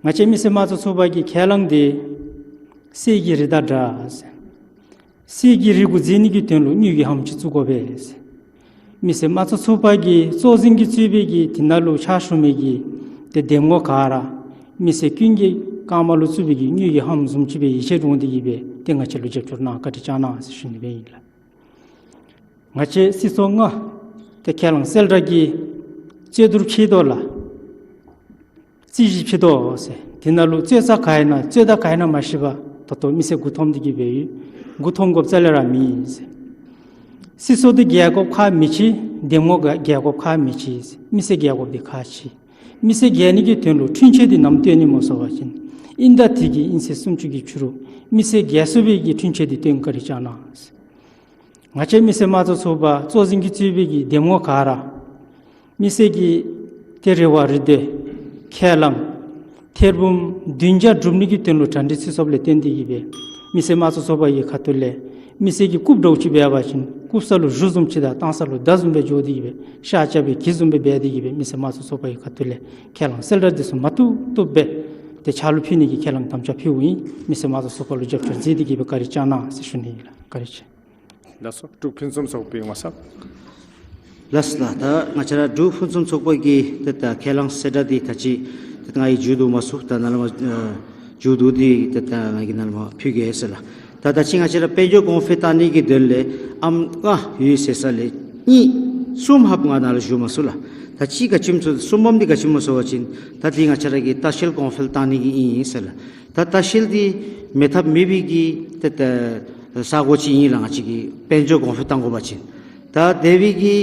ང་བཅས་མི་སེར་དམངས་གཙོ་ཚོགས་པ་གི་ཁས་བླངས་འདི་གསེར་གྱི་རི་དང་འདྲ་ཟེར། གསེར་གྱི་རི་གུ་འཛེག་ནི་གི་དོན་ལུ་དངུལ་གྱི་ལྷམ་ཅིག་བཙུགས་དགོ་པས་ཟེར། མི་སེར་དམངས་གཙོ་ཚོགས་པ་གི་གཙོ་འཛིན་གྱིས་གཙོས་པའི་གི་དེ་ནང་ལུ་ཕྱག་ཞུ་མི་གི་ཏེ་འདེམས་ངོ་ག་ར་མི་སེར་ཀུན་གྱི་རྐངམ་ལུ་བཙུགས་པའི་གི་དངུལ་གྱི་ལྷམ་བཟུམ་ཅིག་སྦེ་ཡིད་ཆེས་འདྲོངས་ཏེ་གི་སྦེ་ཏེ་ང་བཅས་ལུ་རྒྱབ་སྐྱོར་གནང་བཀའ་དྲིན་བསྐྱང་གནང་ཟེར་ཞུ་ནི་སྦེ་ཨིན་ལགས། ང་བཅས་སྲིད་ཚོགས་ལྔ་ཏེ་ཁས་བླངས་གསལ་བསྒྲགས་ཀྱི་རྩོད་བསྡུར་ཕྱེ་དོ་ལགས། རྩོད་གཞི་ཕྱེ་དོ་ཟེར། དེ་ནང་ལུ་རྩོད་ས་ག་ཨིན་ན་རྩོད་ཟླ་ག་ཨིན་ན་མ་ཤེས་པར་ད་ལྟོ་མི་སེར་མགུ་འཐོམས་ཏེ་གི་སྦེ་ཡོད། མགུ་འཐོམ་དགོཔ་རྩ་ལས་ར་མེད་ཟེར། སྲིད་ཚོགས་འདི་རྒྱལ་ཁབ་ཁག་མི་ཆེ། འདེམས་ངོ་རྒྱལ་ཁབ་ཁག་མི་ཆེ་ཟེར། མི་སེར་རྒྱལ་ཁབ་འདི་ཁག་ཆེ། མི་སེར་རྒྱལ་ནི་གི་དོན་ལུ་འཁྲུན་ཆོད་འདི་ནམ་བཏོན་ནི་སྨོ་ཟེར་བ་ཅིན་ཨིན་ཟླ་དེ་གི་ཨིན་ཚེས་སུམ་ཅུ་གི་ཕྱི་རུ་མི་སེར་རྒྱལ་ཚུགས་པའི་གི་འཁྲུན་ཆོད་འདི་བཏོན་བཀའ་དྲིན་བསྐྱང་གནང་ཟེར། ང་བཅས་མི་སེར་དམངས་གཙོ་ཚོགས་པ་གཙོ་འཛིན་གྱིས་གཙོས་པའི་གི་འདེམས་ངོ་ག་ར་མི་སེར་གྱི་ཏེ་རེ་བ་རེ་འདོད་ཁས་བླངས་ཐེར་འབུམ་བདུན་བརྒྱ་སྒྲུབ་ནི་གི་དོན་ལུ་གྲ་སྒྲིག་ཚུད་སོཔ་ལས་བརྟེན་ཏེ་གི་སྦེ་མི་སེར་དམངས་གཙོ་ཚོགས་པ་གི་ཁ་ཐུག་ལས་མི་སེར་གྱིས་བཀུག་འདྲཝ་ཅིག་འབད་བ་ཅིན་བཀུག་ས་ལུ་གཞུ་བཟུམ་ཅིག་དང་བཏང་ས་ལུ་མདའ་བཟུམ་སྦེ་འགྱོ་སྟེ་གི་སྦེ་ཤ་རྐྱབ་པའི་གི་བཟུམ་སྦེ་འབད་དེ་གི་སྦེ་མི་སེར་དམངས་གཙོ་ཚོགས་པ་གི་ཁ་ཐུག་ལས་ཁས་བླངས་གསལ་བསྒྲགས་འདི་ཚུ་མ་བཏུབ་བཏུབ་སྦེ་ཏེ་ཕྱག་ལུ་ཕུལ་ནི་གི་ཁས་བླངས་དམ་བཅའ་ཕུལཝ་ཨིན། མི་སེར་དམངས་གཙོ་ཚོགས་པ་ལུ་རྒྱབ་སྐྱོར་མཛད་དེ་གི་སྦེ་བཀའ་དྲིན་བསྐྱང་གནང་ཟེར་ཞུ་ནི་ཨིན་ལགས། བཀའ་དྲིན་ཆེ། ལགས་སོ། འབྲུག་ཕུན་སུམ་ཚོགས་པའི་ངོ་ཚབ། ལགས་སོ་ལགས། ད་ང་བཅས་ར་འབྲུག་ཕུན་སུམ་ཚོགས་པ་གི་ཏེ་ད་ཁས་བླངས་གསལ་བསྒྲགས་འདི་ད་ཅི་ཏེ་ང་གིས་མཇུག་བསྡུ་མ་ཚུགས། ད་ནཱ་ལས་མར་ཨ་མཇུག་བསྡུ་སྟེ་ཏེ་ད་ང་གིས་ནཱ་ལས་མར་ཕུལ་གེ་ཟེར་ལགས། ད་ད་ཅི་ང་བཅས་ར་དཔལ་འབྱོར་གོང་འཕེལ་བཏང་ནི་གི་དོན་ལས་ཨམ་ལྔ་ཡོད་ཟེར་ས་ལས་གཉིས་གསུམ་ཧབ་ང་ནཱ་ལུ་ཞུ་མ་ཚུགས་ལགས། ད་ཅི་ག་ཅི་སྨོ་ཟེར་གསུམ་པམ་འདི་ག་ཅི་སྨོ་ཟེར་བ་ཅིན་ད་འདི་ང་བཅས་ར་གི་ལྟ་བཤལ་གོང་འཕེལ་བཏང་ནི་གི་ཨིན་ཟེར་ལགས། ད་ལྟ་བཤལ་འདི་མེད་ཐབས་མེད་པའི་གི་ཏེ་ད་ས་གོ་ཅིག་ཨིན་ལགས། ང་བཅས་ཀྱི་དཔལ་འབྱོར་གོང་འཕེལ་བཏང་དགོ་པ་ཅིན་ད་འདས་པའི་གི་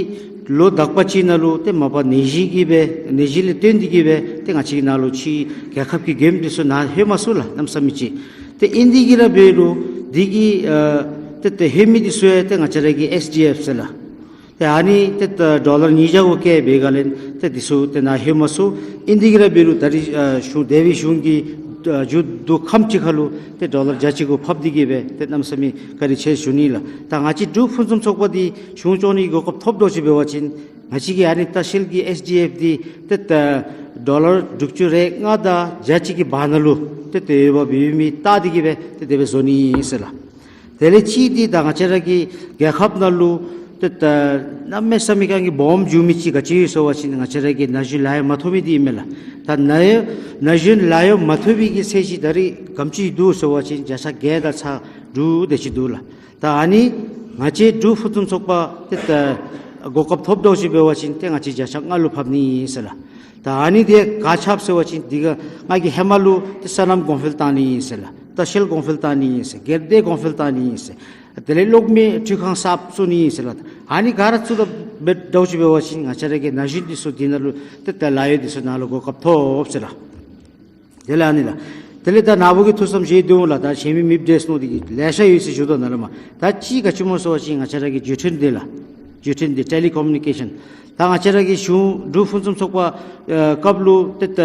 ལོ་དག་པ་ཅིག་ནང་ལུ་ཏེ་མ་པ་ནད་གཞི་གིས་སྦེ་ནད་གཞི་ལས་བརྟེན་ཏེ་གི་སྦེ་ཏེ་ང་བཅས་ཀྱི་ནང་ལུ་ཕྱི་རྒྱལ་ཁབ་ཀྱི་མགྱོནམ་འདི་ཚུ་ནཱ་ལྷོད་མ་ཚུགས་ལགས། གནམ་མེད་ས་མེད་ཅིག། ཏེ་ཨིན་དེ་གིས་ར་འབད་རུང་འདི་གིས་ཨ་ཏེ་ཏེ་ལྷོད་མི་འདི་ཚུ་ཡང་ཏེ་ང་བཅས་ར་གི་ཨེས་ཌི་ཨེཕ་ཟེར་ལགས། ཏེ་ཨ་ནི་ཏེ་ད་ཌོ་ལར་ཉིས་བརྒྱ་གུ་བཀལ་བའི་སྒང་ལས་ཏེ་འདི་ཚུ་ཏེ་ནཱ་ལྷོད་མ་ཚུགས། ཨིན་དེ་གིས་ར་འབད་རུང་ད་རིས་ཨ་གཞུང་འདས་པའི་གཞུང་གི་ ཨ་མཇུག་བསྡུ་ཁམས་ཅིག་ཁར་ལུ་ཏེ་ཌོ་ལར་བརྒྱ་གཅིག་གུ་ཕབ་སྟེ་གི་སྦེ་ཏེ་གནམ་མེད་ས་མེད་བཀའ་དྲིན་ཆེ་ཞུ་ནི་ལགས། ད་ང་བཅས་འབྲུག་ཕུན་སུམ་ཚོགས་པ་འདི་གཞུང་སྐྱོང་ནི་གོ་སྐབས་ཐོབ་འདྲཝ་ཅིག་འབད་བ་ཅིན་ང་བཅས་ཀྱིས་ཨ་ནི་ལྟ་བཤལ་གྱི་ཨེསི་ཌི་ཨེཕ་འདི་ཏེ་ད་ཌོ་ལར་དྲུག་ཅུ་རེ་ལྔ་དང་བརྒྱ་གཅིག་གི་བར་ན་ལུ་ཏེ་དེ་འབདཝ་ཨིན་མི་བལྟ་སྟེ་གི་སྦེ་ཏེ་དེ་སྦེ་བཟོ་ནི་ཨིན་ཟེར་ལགས། དེ་ལས་གཅིག་འདི་ད་ང་བཅས་ར་གི་རྒྱལ་ཁབ་ནང་ལུ་ཏེ་ད་གནམ་མེད་ས་མེད་གང་གི་སྦོམ་འགྱོ་མི་ཅིག་ག་ཅི་ཡོད་ཟེར་བ་ཅིན་ང་བཅས་ར་གི་ན་གཞོན་ལཱ་གཡོག་མ་ཐོབ་མི་འདི་ཨིན་མས་ལགས། ད་ན་གཞོན་ལཱ་གཡོག་མ་ཐོབ་པའི་གི་ཚད་གཞི་ད་རེས་ག་དེམ་ཅིག་འདུག་ཟེར་བ་ཅིན་བརྒྱ་ཆ་བརྒྱད་དང་ཚག་དྲུག་དེ་ཅིག་འདུག་ལགས། ད་ཨ་ནི་ང་བཅས་འབྲུག་ཕུན་སུམ་ཚོགས་པ་ཏེ་ད་གོ་སྐབས་ཐོབ་འདྲཝ་ཅིག་འབད་བ་ཅིན་ཏེ་ང་བཅས་བརྒྱ་ཆ་ལྔ་ལུ་ཕབ་ནི་ཨིན་ཟེར་ལགས། ད་ཨ་ནི་དེ་ག་ཅི་འབད་ཟེར་བ་ཅིན་འདི་ག་ང་གིས་ཧེ་མ་ལུ་ཏེ་སོ་ནམ་གོང་འཕེལ་བཏང་ནི་ཨིན་ཟེར་ལགས། ལྟ་བཤལ་གོང་འཕེལ་བཏང་ནི་ཨིན་ཟེར། སྒེར་སྡེ་གོང་འཕེལ་བཏང་ནི་ཨིན་ཟེར། དེ་ལས་གློག་མེ་འཕྲུལ་ཁང་གསརཔ་བཙུགས་ནི་ཨིན་ཟེར་ལགས། ཨ་ནི་ག་ར་བཙུགས་ད་འབད་འདྲཝ་ཅིག་འབད་བ་ཅིན་ང་བཅས་ར་གི་ན་གཞོན་འདི་ཚུ་འདི་ནང་ལུ་ཏེ་ད་ལཱ་གཡོག་འདི་ཚུ་ནང་ལུ་གོ་སྐབས་ཐོབ་ཟེར་ལགས། དེ་ལས་ཨ་ནི་ལགས། དེ་ལས་ད་ནཱ་བུ་གིས་ཐུགས་བསམ་བཞེས་དོ་ལགས། ད་གཞན་མི་མེདཔ་འདྲས་མནོ་སྟེ་གི་ལེ་ཤ་ཡོད་ཟེར་ཞུ་དོ་ནཱ་ལུ་མ། ད་གཅིག་ག་ཅི་སྨོ་ཟེར་བ་ཅིན་ང་བཅས་ར་གི་བརྒྱུད་འཕྲིན་འདི་ལགས། བརྒྱུད་འཕྲིན་འདི་ཊེ་ལི་ཀོ་མུ་ནི་ཀེ་ཤཱན། ད་ང་བཅས་ར་གི་གཞུང་འབྲུག་ཕུན་སུམ་ཚོགས་པ་ཨེ་སྐབས་ལུ་ཏེ་ད་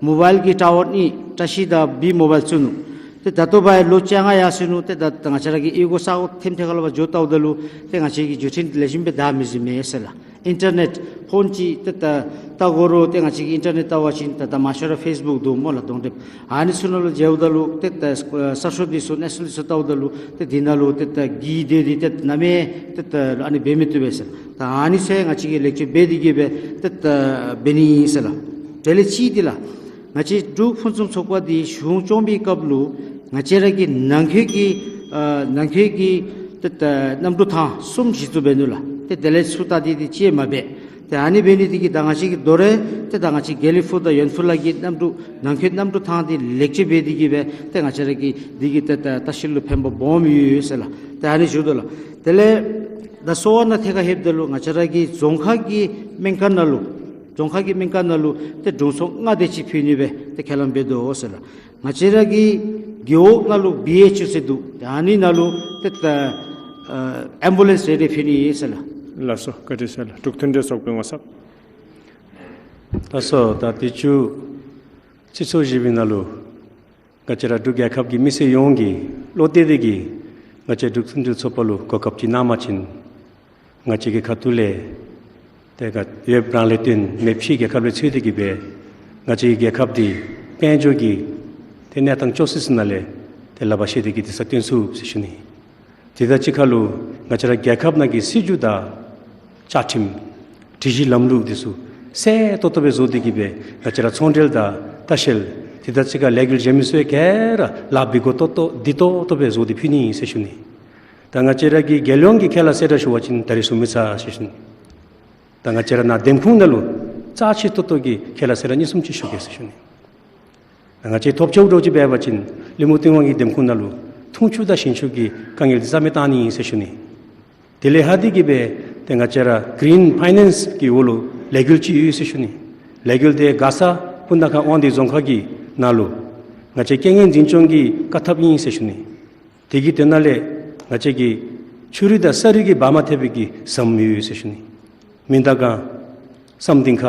མོ་བཱའིལ་གྱི་ཊ་ཝར་གཉིས་བཀྲ་ཤིས་དང་བི་མོ་བཱའིལ་བཙུགས་ནུག། ཏེ་ད་ལྟོ་བར་ལོ་བཅོ་ལྔ་ཡར་སོ་ནུག། ཏེ་ད་ད་ང་བཅས་ར་གི་གཡུས་སྒོ་ས་སྒོ་ཐེམ་ཐེ་ཁ་ལུ་འབད་འགྱོ་བལྟཝ་ད་ལུ་ཏེ་ང་བཅས་ཀྱི་བརྒྱུད་འཕྲིན་ལེགས་ཤོམ་སྦེ་དར་མི་ཟེར་མས་ཟེར་ལགས། ཨིན་ཊར་ནེཊ་ཕོན་ཅིག་ཏེ་ད་བལྟ་དགོ་རུང་ཏེ་ང་བཅས་ཀྱིས་ཨིན་ཊར་ནེཊ་བལྟ་བ་ཅིན་ཏེ་ད་མ་ཤེས་ར་ཕེསི་བུཀ་འདུག་སྨོ་ལགས། གདོང་དེབ་ཨ་ནི་ཚུ་ནང་ལུ་མཇལཝ་ད་ལུ་ཏེ་ད་གསར་ཤོག་འདི་ཚུ་ནེ་ཤ་ནཱལ་འདི་ཚུ་བལྟཝ་ད་ལུ་ཏེ་འདི་ནང་ལུ་ཏེ་ད་གི་དེ་འདི་ཏེ་ནམ་ཡང་ཏེ་ད་ཨ་ནི་འབད་མི་བཏུབ་པས་ཟེར། ད་ཨ་ནི་ཚུ་ང་བཅས་ཀྱིས་ལེགས་བཅོས་འབད་དེ་གི་སྦེ་ཏེ་ད་འབད་ནི་ཨིན་ཟེར་ལགས། དེ་ལས་གཅིག་འདི་ལགས། ང་བཅས་འབྲུག་ཕུན་སུམ་ཚོགས་པ་འདི་གཞུང་སྐྱོང་བའི་སྐབས་ལུ་ང་བཅས་ར་གི་ནང་འཁོད་ཀྱི་ཨ་ནང་འཁོད་ཀྱི་ཏེ་ད་གནམ་གྲུ་ཐང་གསུམ་གཞི་བཙུགས་འབད་ནུག་ལགས། ཏེ་དེ་ལས་ཚུར་ད་འདི་འདི་ཅིག་མ་འབད། ཏེ་ཨ་ནི་འབད་ནི་འདི་གིས་ད་ང་བཅས་ཀྱིས་དོ་རུང་ཏེ་ད་ང་བཅས་དགེ་ལེགས་ཕུག་དང་ཡོན་ཕུག་ལ་གི་གནམ་གྲུ་ནང་འཁོད་གནམ་གྲུ་ཐང་འདི་ལེགས་བཅོས་འབད་དེ་གི་སྦེ་ཏེ་ང་བཅས་ར་གི་འདི་གིས་ཏེ་ད་ལྟ་བཤལ་ལུ་ཕན་པ་སྦོམ་ཡོད་ཟེར་ལགས། ཏེ་ཨ་ནི་ཞུ་དོ་ལགས། དེ་ལས་ད་གསོ་བ་ནང་ཐད་ཁར་ལྷོདཔ་ད་ལུ་ང་བཅས་ར་གི་རྫོང་ཁག་གི་སྨན་ཁང་ནང་ལུ་རྫོང་ཁག་གི་སྨན་ཁང་ནང་ལུ་ཏེ་དྲུང་འཚོ་ལྔ་དེ་ཅིག་ཕུལ་ནི་སྦེ་ཏེ་ཁས་བླངས་འབད་དོ་ཟེར་ལགས། ང་བཅས་ར་གི་རྒེད་འོག་ནང་ལུ་བི་ཨེཆ་ཡུ་ཟེར་འདུག། ཏེ་ཨ་ནི་ནང་ལུ་ཏེ་ད་ཨ་ཨེམ་བུ་ལེནསི་རེ་རེ་ཕུལ་ནི་ཨིན་ཟེར་ལགས། ལགས་སོ། བཀའ་དྲིན་ཆེ་ལགས། འབྲུག་མཐུན་སྒྲིལ་ཚོགས་པའི་ངོ་ཚབ། ལགས་སོ། ད་དུས་ཅི་སྤྱི་ཚོགས་བཞི་པའི་ནང་ལུ་ང་བཅས་ར་འབྲུག་རྒྱལ་ཁབ་ཀྱི་མི་སེར་ཡོངས་ཀྱིས་བློ་གཏད་དེ་གིས་ང་བཅས་འབྲུག་མཐུན་སྒྲིལ་ཚོགས་པ་ལུ་གོ་སྐབས་ཅིག་གནང་པ་ཅིན་ང་བཅས་ཀྱི་ཁ་ཐུག་ལས་ཏེ་ག་ཡོདཔ་རང་ལས་བརྟེན་མེདཔ་ཕྱིའི་རྒྱལ་ཁབ་ལས་འཚོལ་ཏེ་གི་སྦེ་ང་བཅས་ཀྱི་རྒྱལ་ཁབ་འདི་དཔལ་འབྱོར་གྱི་ཏེ་གནས་སྟངས་སྐྱོ་སི་སི་ནང་ལས་ཏེ་ལག་པ་བཤེད་དེ་གི་དེ་ས་བཏོན་ཚུགས་ཟེར་ཞུ་ནི། དེ་དང་གཅིག་ཁར་ལུ་ང་བཅས་ར་རྒྱལ་ཁབ་ནང་གི་སྲིད་བྱུས་དང་བཅའ་ཁྲིམས་སྒྲིག་གཞི་ལམ་ལུགས་འདི་ཚུ་གསལ་ཏོག་ཏོ་སྦེ་བཟོ་སྟེ་གི་སྦེ་ང་བཅས་ར་ཚོང་འབྲེལ་དང་ལྟ་བཤལ་དེ་དང་གཅིག་ཁར་ལས་འགུལ་གཞན་མི་ཚུ་ཡང་ག་ར་ལཱ་འབད་དགོ་ཏོག་ཏོ་བདེ་ཏོག་ཏོ་སྦེ་བཟོ་སྟེ་ཕུལ་ནི་ཨིན་ཟེར་ཞུ་ནི། ད་ང་བཅས་ར་གི་རྒྱལ་ཡོངས་ཀྱི་ཁས་བླངས་གསལ་བསྒྲགས་ཞུ་བ་ཅིན་ད་རིས་སུ་མི་ཚར་ཟེར་ཞུ་ནི། ད་ང་བཅས་ར་ནཱ་འདེམས་ཁོངས་ནང་ལུ་རྩ་ཆེ་ཏོག་ཏོ་གི་ཁས་བླངས་གསལ་བསྒྲགས་གཉིས་གསུམ་ཅིག་ཞུ་གེ་ཟེར་ཞུ་ནི། ང་བཅས་ཐོབ་ཆོག་འདྲཝ་ཅིག་འབད་བ་ཅིན་གླིང་མུ་སྟེང་དབང་གི་འདེམས་ཁོངས་ནང་ལུ་འཐུང་ཆུ་དང་ཞིང་ཆུ་གི་དཀའ་ངལ་འདི་རྩ་མེད་བཏང་ནི་ཨིན་ཟེར་ཞུ་ནི། དེ་ལས་ལྷག་སྟེ་གི་སྦེ་ཏེ་ང་བཅས་ར་གི་རིན་ཕའི་ནེནསི་གི་འོག་ལུ་ལས་འགུལ་ཅིག་ཡོད་ཟེར་ཞུ་ནི། ལས་འགུལ་དེ་མགར་ས་སྤུ་ན་ཁ་དབང་འདུས་རྫོང་ཁག་གི་ནང་ལུ་ང་བཅས་རྐྱེན་ངན་འཛིན་སྐྱོང་གི་བཀག་ཐབས་ཨིན་ཟེར་ཞུ་ནི། དེ་གི་དོན་ལས་ང་བཅས་ཀྱི་ཆུ་རུད་དང་ས་རུད་ཀྱི་བར་མ་ཐེབས་པའི་གི་ཟམ་ཡོད་ཟེར་ཞུ་ནི། མི་དང་གང་བསམ་གཏན་ཁ་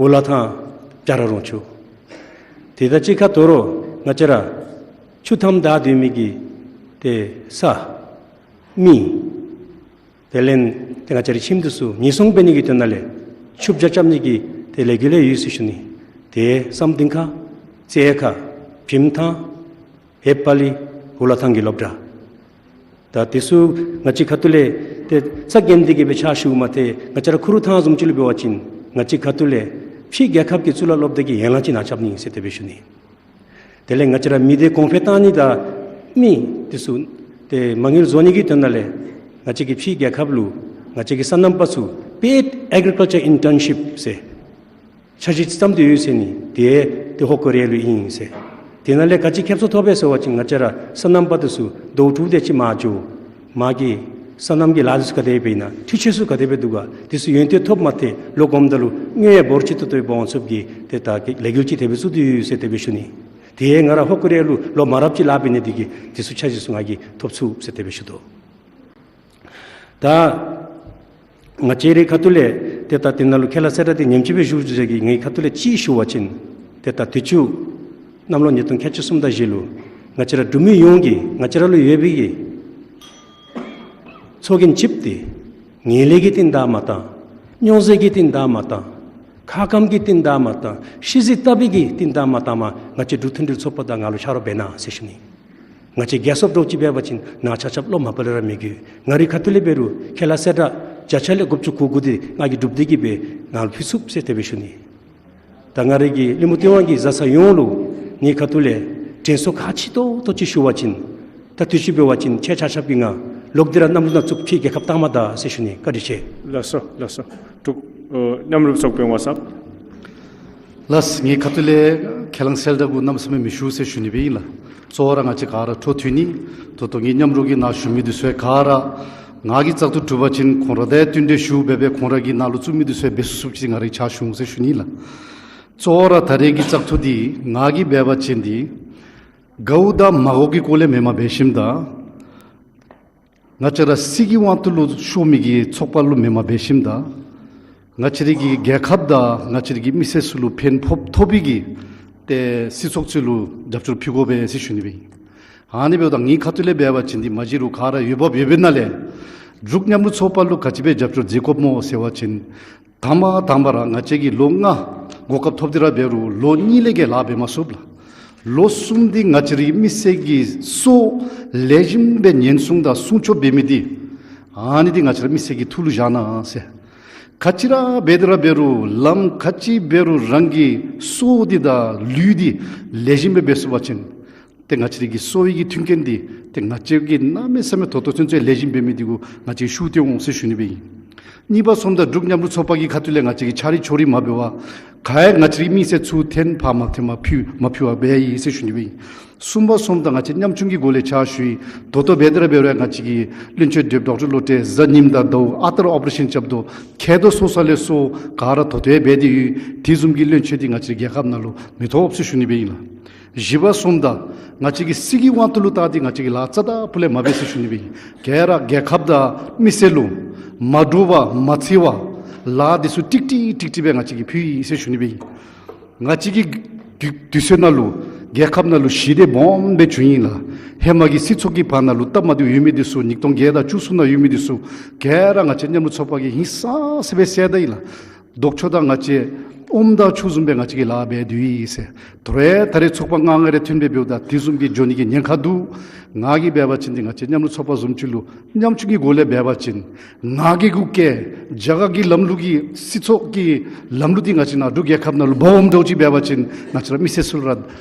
འུ་ལག་ཐང་བྱ་ར་རོང་ཆུ། དེ་དང་གཅིག་ཁར་དོ་རུང་ང་བཅས་ར་ཆུ་མཐའམ་བདའ་སྡོད་མི་གི་ཏེ་ས་མི་དེ་ལས་ཏེ་ང་བཅས་རའི་ཁྱིམ་འདི་ཚུ་ཉེན་སྲུང་འབད་ནི་གི་དོན་ལས་ཆུ་བྱ་རྐྱབ་ནི་གི་ཏེ་ལས་འགུལ་ཡོད་ཟེར་ཞུ་ནི། ཏེ་བསམ་གཏན་ཁ་རྩེ་ཁ་བྱེམ་ཐང་ཧེ་པ་ལི་འུ་ལག་ཐང་གི་སློབ་གྲྭ། ད་དེ་ཚུ་ང་བཅས་ཁ་ཐུག་ལས་ཏེ་རྩ་འགེངས་ཏེ་གི་སྦེ་ཕྱག་ཞུཝ་མ་ཚད་ང་བཅས་ར་ཁུ་རུ་ཐང་བཟུམ་ཅིག་ལུ་འབད་བ་ཅིན་ང་བཅས་ཁ་ཐུག་ལས་ཕྱིའི་རྒྱལ་ཁབ་ཀྱི་གཙུག་ལག་སློབ་སྡེ་གི་ཡན་ལག་ཅིག་ནང་རྐྱབ་ནི་ཨིན་ཟེར་དེ་སྦེ་ཞུ་ནི། དེ་ལས་ང་བཅས་ར་མི་སྡེ་གོང་འཕེལ་བཏང་ནི་དང་མི་དེ་ཚུ་ཏེ་མ་དངུལ་བཟོ་ནི་གི་དོན་ལས་ང་བཅས་ཀྱི་ཕྱིའི་རྒྱལ་ཁབ་ལུ་ང་བཅས་ཀྱི་སོ་ནམ་པ་ཚུ་པེཌ་ཨེག་རི་ཀལ་ཅར་ཨིན་ཊརན་ཤིཔ་ཟེར་འཆར་གཞི་བརྩམས་ཏེ་ཡོད་ཟེར་ནི། དེ་ཏེ་ཧོ་ཀོ་རི་ཡ་ལུ་ཨིན་ཟེར། དེ་ནང་ལས་ག་ཅི་ཁེབ་སང་ཐོབ་པས་ཟེར་བ་ཅིན་ང་བཅས་ར་སོ་ནམ་པ་དེ་ཚུ་ཟླཝ་དྲུག་དེ་ཅིག་མར་འགྱོ། མ་གི་སོ་ནམ་གྱི་ལཱ་དེ་ཚུ་ག་དེ་སྦེ་ཨིན་ན་འཕྲུལ་ཆས་ཚུ་ག་དེ་སྦེ་འདུག་ག་དེ་ཚུ་ཡོན་ཏན་ཐོབ་མ་ཚད་ལོག་འོངམ་ད་ལུ་དངུལ་ཡང་འབོར་ཆེ་ཏོག་ཏོ་སྦེ་འོང་ཚུགསཔ་གི་ཏེ་ད་ལས་འགུལ་ཅིག་དེ་སྦེ་བཙུགས་ཏེ་ཡོད་ཟེར་དེ་སྦེ་ཞུ་ནི། དེ་ང་ར་ཧོ་ཀོ་རི་ཡ་ལུ་ལོ་མང་རབས་ཅིག་ལཱ་འབད་ནི་དེ་གིས་དེ་ཚུ་འཆར་གཞི་ཚུ་ང་གིས་ཐོབ་ཚུགས་ཟེར་དེ་སྦེ་ཞུ་དོ། ད་ང་བཅས་རའི་ཁ་ཐུག་ལས་ཏེ་ད་དེ་ནང་ལུ་ཁས་བླངས་གསལ་བསྒྲགས་དེ་ཉིནམ་གཅིག་སྦེ་ཞུ་ཞུ་ཞུ་གི་ངེའི་ཁ་ཐུག་ལས་ཅིག་ཞུ་བ་ཅིན་ཏེ་ད་དུས་ཅི་ གནམ་ལོ་ཉིས་སྟོང་ཁལ་གཅིག་གསུམ་དང་བཞི་ལུ་ང་བཅས་ར་འབྲུག་མི་ཡོངས་ཀྱིས་ང་བཅས་ར་ལུ་ཡོད་པའི་གི་ཚོགས་རྒྱན་ཅིག་འདི་ངན་ལྷད་ཀྱིས་བརྟེན་ད་མ་བཏང་། རྙོག་ཟེར་གྱིས་བརྟེན་ད་མ་བཏང་། ཁ་སྐམ་གྱིས་བརྟེན་ད་མ་བཏང་། ཤི་གཟི་ལྟ་བུ་གིས་བརྟེན་ད་མ་བཏང་མ། ང་བཅས་འབྲུག་མཐུན་སྒྲིལ་ཚོགས་པ་དང་ང་ལུ་ཆ་རོགས་འབད་གནང་ཟེར་ཞུ་ནི། ང་བཅས་རྒྱལ་ཚབ་འདྲཝ་ཅིག་འབད་བ་ཅིན་ནཱ་ཆ་ཁྱབ་བློ་མ་པ་ལས་ར་མི་དགོས། ང་རའི་ཁ་ཐུག་ལས་འབད་རུང་ཁེ་ལས་གསལ་བསྒྲགས་བརྒྱ་ཆ་ལས་དགུ་བཅུ་གོ་དགུ་འདི་ང་གིས་སྒྲུབ་སྟེ་གི་སྦེ་ནཱ་ལུ་ཕུལ་ཚུགས་ཟེར་དེ་སྦེ་ཞུ་ནི། ད་ང་རའི་གི་གླིང་མུ་སྟེས་དབང་གི་བཟའ་ཚང་ཡོངས་ལུ་ངེའི་ཁ་ཐུག་ལས་དྲན་གསོ་ཁག་ཆེ་ཏོག་ཏོ་ཅིག་ཞུ་བ་ཅིན། ད་དུས་ཅི་འབད་བ་ཅིན་ཁྱེད་ཆ་ཁྱབ་ཀྱིས་ང་ལོག་སྟེ་ར་གནམ་ལོ་ནང་བཙུགས་ཕྱི་རྒྱལ་ཁབ་བཏང་མ་ད་ཟེར་ཞུ་ནི། བཀའ་དྲིན་ཆེ། ལགས་སོ་ལགས་སོ། འབྲུག་ཨོ་མཉམ་རུབ་ཚོགས་པའི་ངོ་ཚབ། ལགས་ངེའི་ཁ་ཐུག་ལས་ཁས་བླངས་གསལ་བསྒྲགས་གུ་གནམ་མེད་ས་མེད་མི་ཞུ་ཟེར་ཞུ་ནི་སྦེ་ཨིན་ལགས། གཙོ་བོ་ར་ང་བཅས་ག་ར་འཕྲོ་མཐུད་ནི། ད་ལྟོ་ངེའི་མཉམ་རུབ་ཀྱི་ནང་ཞུགས་མི་འདི་ཚུ་ག་ར་ང་གིས་བཙག་འཐུ་གྲུབ་པ་ཅིན་ཁོང་ར་དང་བསྟུན་ཏེ་ཞུ་འབད་སྦེ་ཁོང་ར་གི་ནང་ལུ་བཙུགས་མི་འདི་ཚུ་འབད་ཚུགས་ཚུགསཔ་ཅིག་ང་རའི་ཕྱག་ཞུ་འོང་ཟེར་ཞུ་ནི་ལགས། གཙོ་བོ་ར་ད་རེས་ཀྱི་བཙག་འཐུ་འདི་ང་གིས་འབད་བ་ཅིན་འདི་དགའཝ་དང་མ་དགའཝ་གི་སྐོར་ལས་མེནམ་འབད་ཞིནམ་ད་ང་བཅས་ར་སྲིད་ཀྱི་དབང་དུ་ལུ་ཤོར་མི་གི་ཚོགས་པ་ལུ་མེནམ་འབད་ཞིནམ་ད་ང་བཅས་རའི་གི་རྒྱལ་ཁབ་དང་ང་བཅས་རའི་གི་མི་སེར་ཚུ་ལུ་ཕན་ཐོགས་ཐོབ་པའི་གི་ཏེ་སྲིད་ཚོགས་ཚུ་ལུ་རྒྱབ་སྐྱོར་ཕུལ་དགོ་པས་ཟེར་ཞུ་ནི་སྦེ་ཨིན། ཨ་ནི་འབདཝ་ད་ངེའི་ཁ་ཐུག་ལས་འབད་བ་ཅིན་འདི་མ་གཞི་རུང་ག་ར་འོས་འབབ་ཡོད་པའི་ནང་ལས་འབྲུག་མཉམ་རུབ་ཚོགས་པ་ལུ་ག་ཅི་སྦེ་རྒྱབ་སྐྱོར་མཛད་དགོཔ་སྨོ་ཟེར་བ་ཅིན། དང་པ་དང་པ་ར་ང་བཅས་ཀྱིས་ལོ་ལྔ་གོ་སྐབས་ཐོབ་སྟེ་ར་འབད་རུང་ལོ་གཉིས་ལས་བརྒལ་ལཱ་འབད་མ་ཚུགས་ལགས། ལོ་གསུམ་འདི་ང་བཅས་རའི་མི་སེར་གྱི་སྲོག་ལེགས་ཤོམ་སྦེ་ཉེན་སྲུང་དང་སྲུང་སྐྱོབ་འབད་མི་འདི་ཨ་ནི་འདི་ང་བཅས་ར་མི་སེར་གྱི་ཐུགས་ལུ་བཞག་གནང་ཟེར། ག་ཅི་ར་འབད་དེ་ར་འབད་རུང་ལམ་ག་ཅི་འབད་རུང་རང་གི་སྲོག་འདི་དང་ལུས་འདི་ལེགས་ཤོམ་སྦེ་འབད་ཚུགས་པ་ཅིན་ཏེ་ང་བཅས་རའི་གི་གསོ་བའི་གི་མཐུན་རྐྱེན་འདི་ཏེ་ང་བཅས་ཀྱིས་གནམ་མེད་ས་མེད་ད་ལྟོ་ཚུན་ཚོད་ལེགས་ཤོམ་འབད་མི་འདི་གུ་ང་བཅས་ཤུགས་བཏོན་འོང་ཟེར་ཞུ་ནི་སྦེ་ཨིན། གཉིས་པ་སོངམ་ད་འབྲུག་མཉམ་རུབ་ཚོགས་པ་གི་ཁ་ཐུག་ལས་ང་བཅས་ཀྱིས་ཆ་རེ་ཆོ་རེ་མ་འབད་བར་ག་ཡང་ང་བཅས་རའི་མི་སེར་ཚུ་འཐེན་ཕར་མ་འཐེན་མ་ཕུད་མ་ཕུད་པར་འབད་ཡི་ཟེར་ཞུ་ནི་སྦེ་ཨིན། གསུམ་པ་སོངམ་ད་ང་བཅས་ཉམ་ཆུང་གི་སྒོ་ལས་ཕྱག་ཞུ་ཡི། ད་ལྟོ་འབད་དེ་ར་འབད་རུང་ང་བཅས་ཀྱི་བློན་ཆེན་ཌོག་ཊར་བློ་གྲོས་གཟའ་ཉིམ་དང་ཟླཝ་ཨ་རྟག་ར་ཨོ་པ་རེ་ཤཱན་རྐྱབ་དོ། མཁལ་རྡོག་གསོ་ས་ལས་སོགས་ག་ར་ད་ལྟོ་ཡང་འབད་དེ་ཡོད། དེ་བཟུམ་གྱི་བློན་ཆེན་འདི་ང་བཅས་རྒྱལ་ཁབ་ནང་ལུ་མི་ཐོབ་ཟེར་ཞུ་ནི་སྦེ་ཨིན་ལགས། བཞི་པ་སོངམ་ད་ང་བཅས་ཀྱི་སྲིད་ཀྱི་དབང་དུ་ལུ་བཏང་སྟེ་ང་བཅས་ཀྱིས་ལཱ་རྩ་དང་སྤུ་ལས་མ་འབད་ཟེར་ཞུ་ནི་སྦེ་ཨིན། ག་ར་རྒྱལ་ཁབ་དང་མི་སེར་ལུ་མ་འདྲོག་པར་མ་འཚེར་བར་ལཱ་འདི་ཚུ་ཀྲིག་ཀྲི་ཀྲིག་ཀྲི་སྦེ་ང་བཅས་ཀྱིས་ཕུལ་ཡི་ཟེར་ཞུ་ནི་སྦེ་ཨིན། ང་བཅས་ཀྱི་དུས་ཚོད་ནང་ལུ་རྒྱལ་ཁབ་ནང་ལུ་ཞི་བདེ་སྦོམ་སྦེ་བྱུང་ཡི་ལགས། ཧེ་མ་གི་སྲིད་ཚོགས་ཀྱི་བར་ན་ལུ་སྟབས་མ་བདེཝ་ཡོད་མི་འདི་ཚུ་ཉིས་སྟོང་བརྒྱད་དང་བཅུ་གསུམ་ནང་ཡོད་མི་འདི་ཚུ་ག་ར་ང་བཅས་མཉམ་རུབ་ཚོགས་པ་གིས་ཧིང་སངས་ས་སྦེ་བསལ་ད་ཡི་ལགས། ལྡོག་ཕྱོགས་དང་ང་བཅས་ཨོམ་དང་ཆུ་བཟུམ་སྦེ་ང་བཅས་ཀྱིས་ལཱ་འབད་དེ་ཡོད་ཟེར། ད་རེས་ད་རེས་ཚོགས་པ་ལྔ་ལྔ་རེ་ཐོན་སྦེ་འབདཝ་ད་དེ་བཟུམ་གྱི་འགྱོ་ནི་གི་ཉེན་ཁ་འདུག། ང་གིས་འབད་བ་ཅིན་འདི་ང་བཅས་མཉམ་རུབ་ཚོགས་པ་བཟུམ་ཅིག་ལུ་ཉམ་ཆུང་གི་སྒོ་ལས་འབད་བ་ཅིན་ང་གིས་གུ་སྐྱེ་རྒྱ་གར་གྱི་ལམ་ལུགས་ཀྱི་སྲིད་ཚོགས་ཀྱི་ལམ་ལུགས་འདི་ང་བཅས་ནཱ་འབྲུག་རྒྱལ་ཁབ་ནང་ལུ་འབག་འོངམ་འདྲཝ་ཅིག་འབད་བ་ཅིན་ང་བཅས་ར་མི་སེར་ཚུ་ལུ་ར་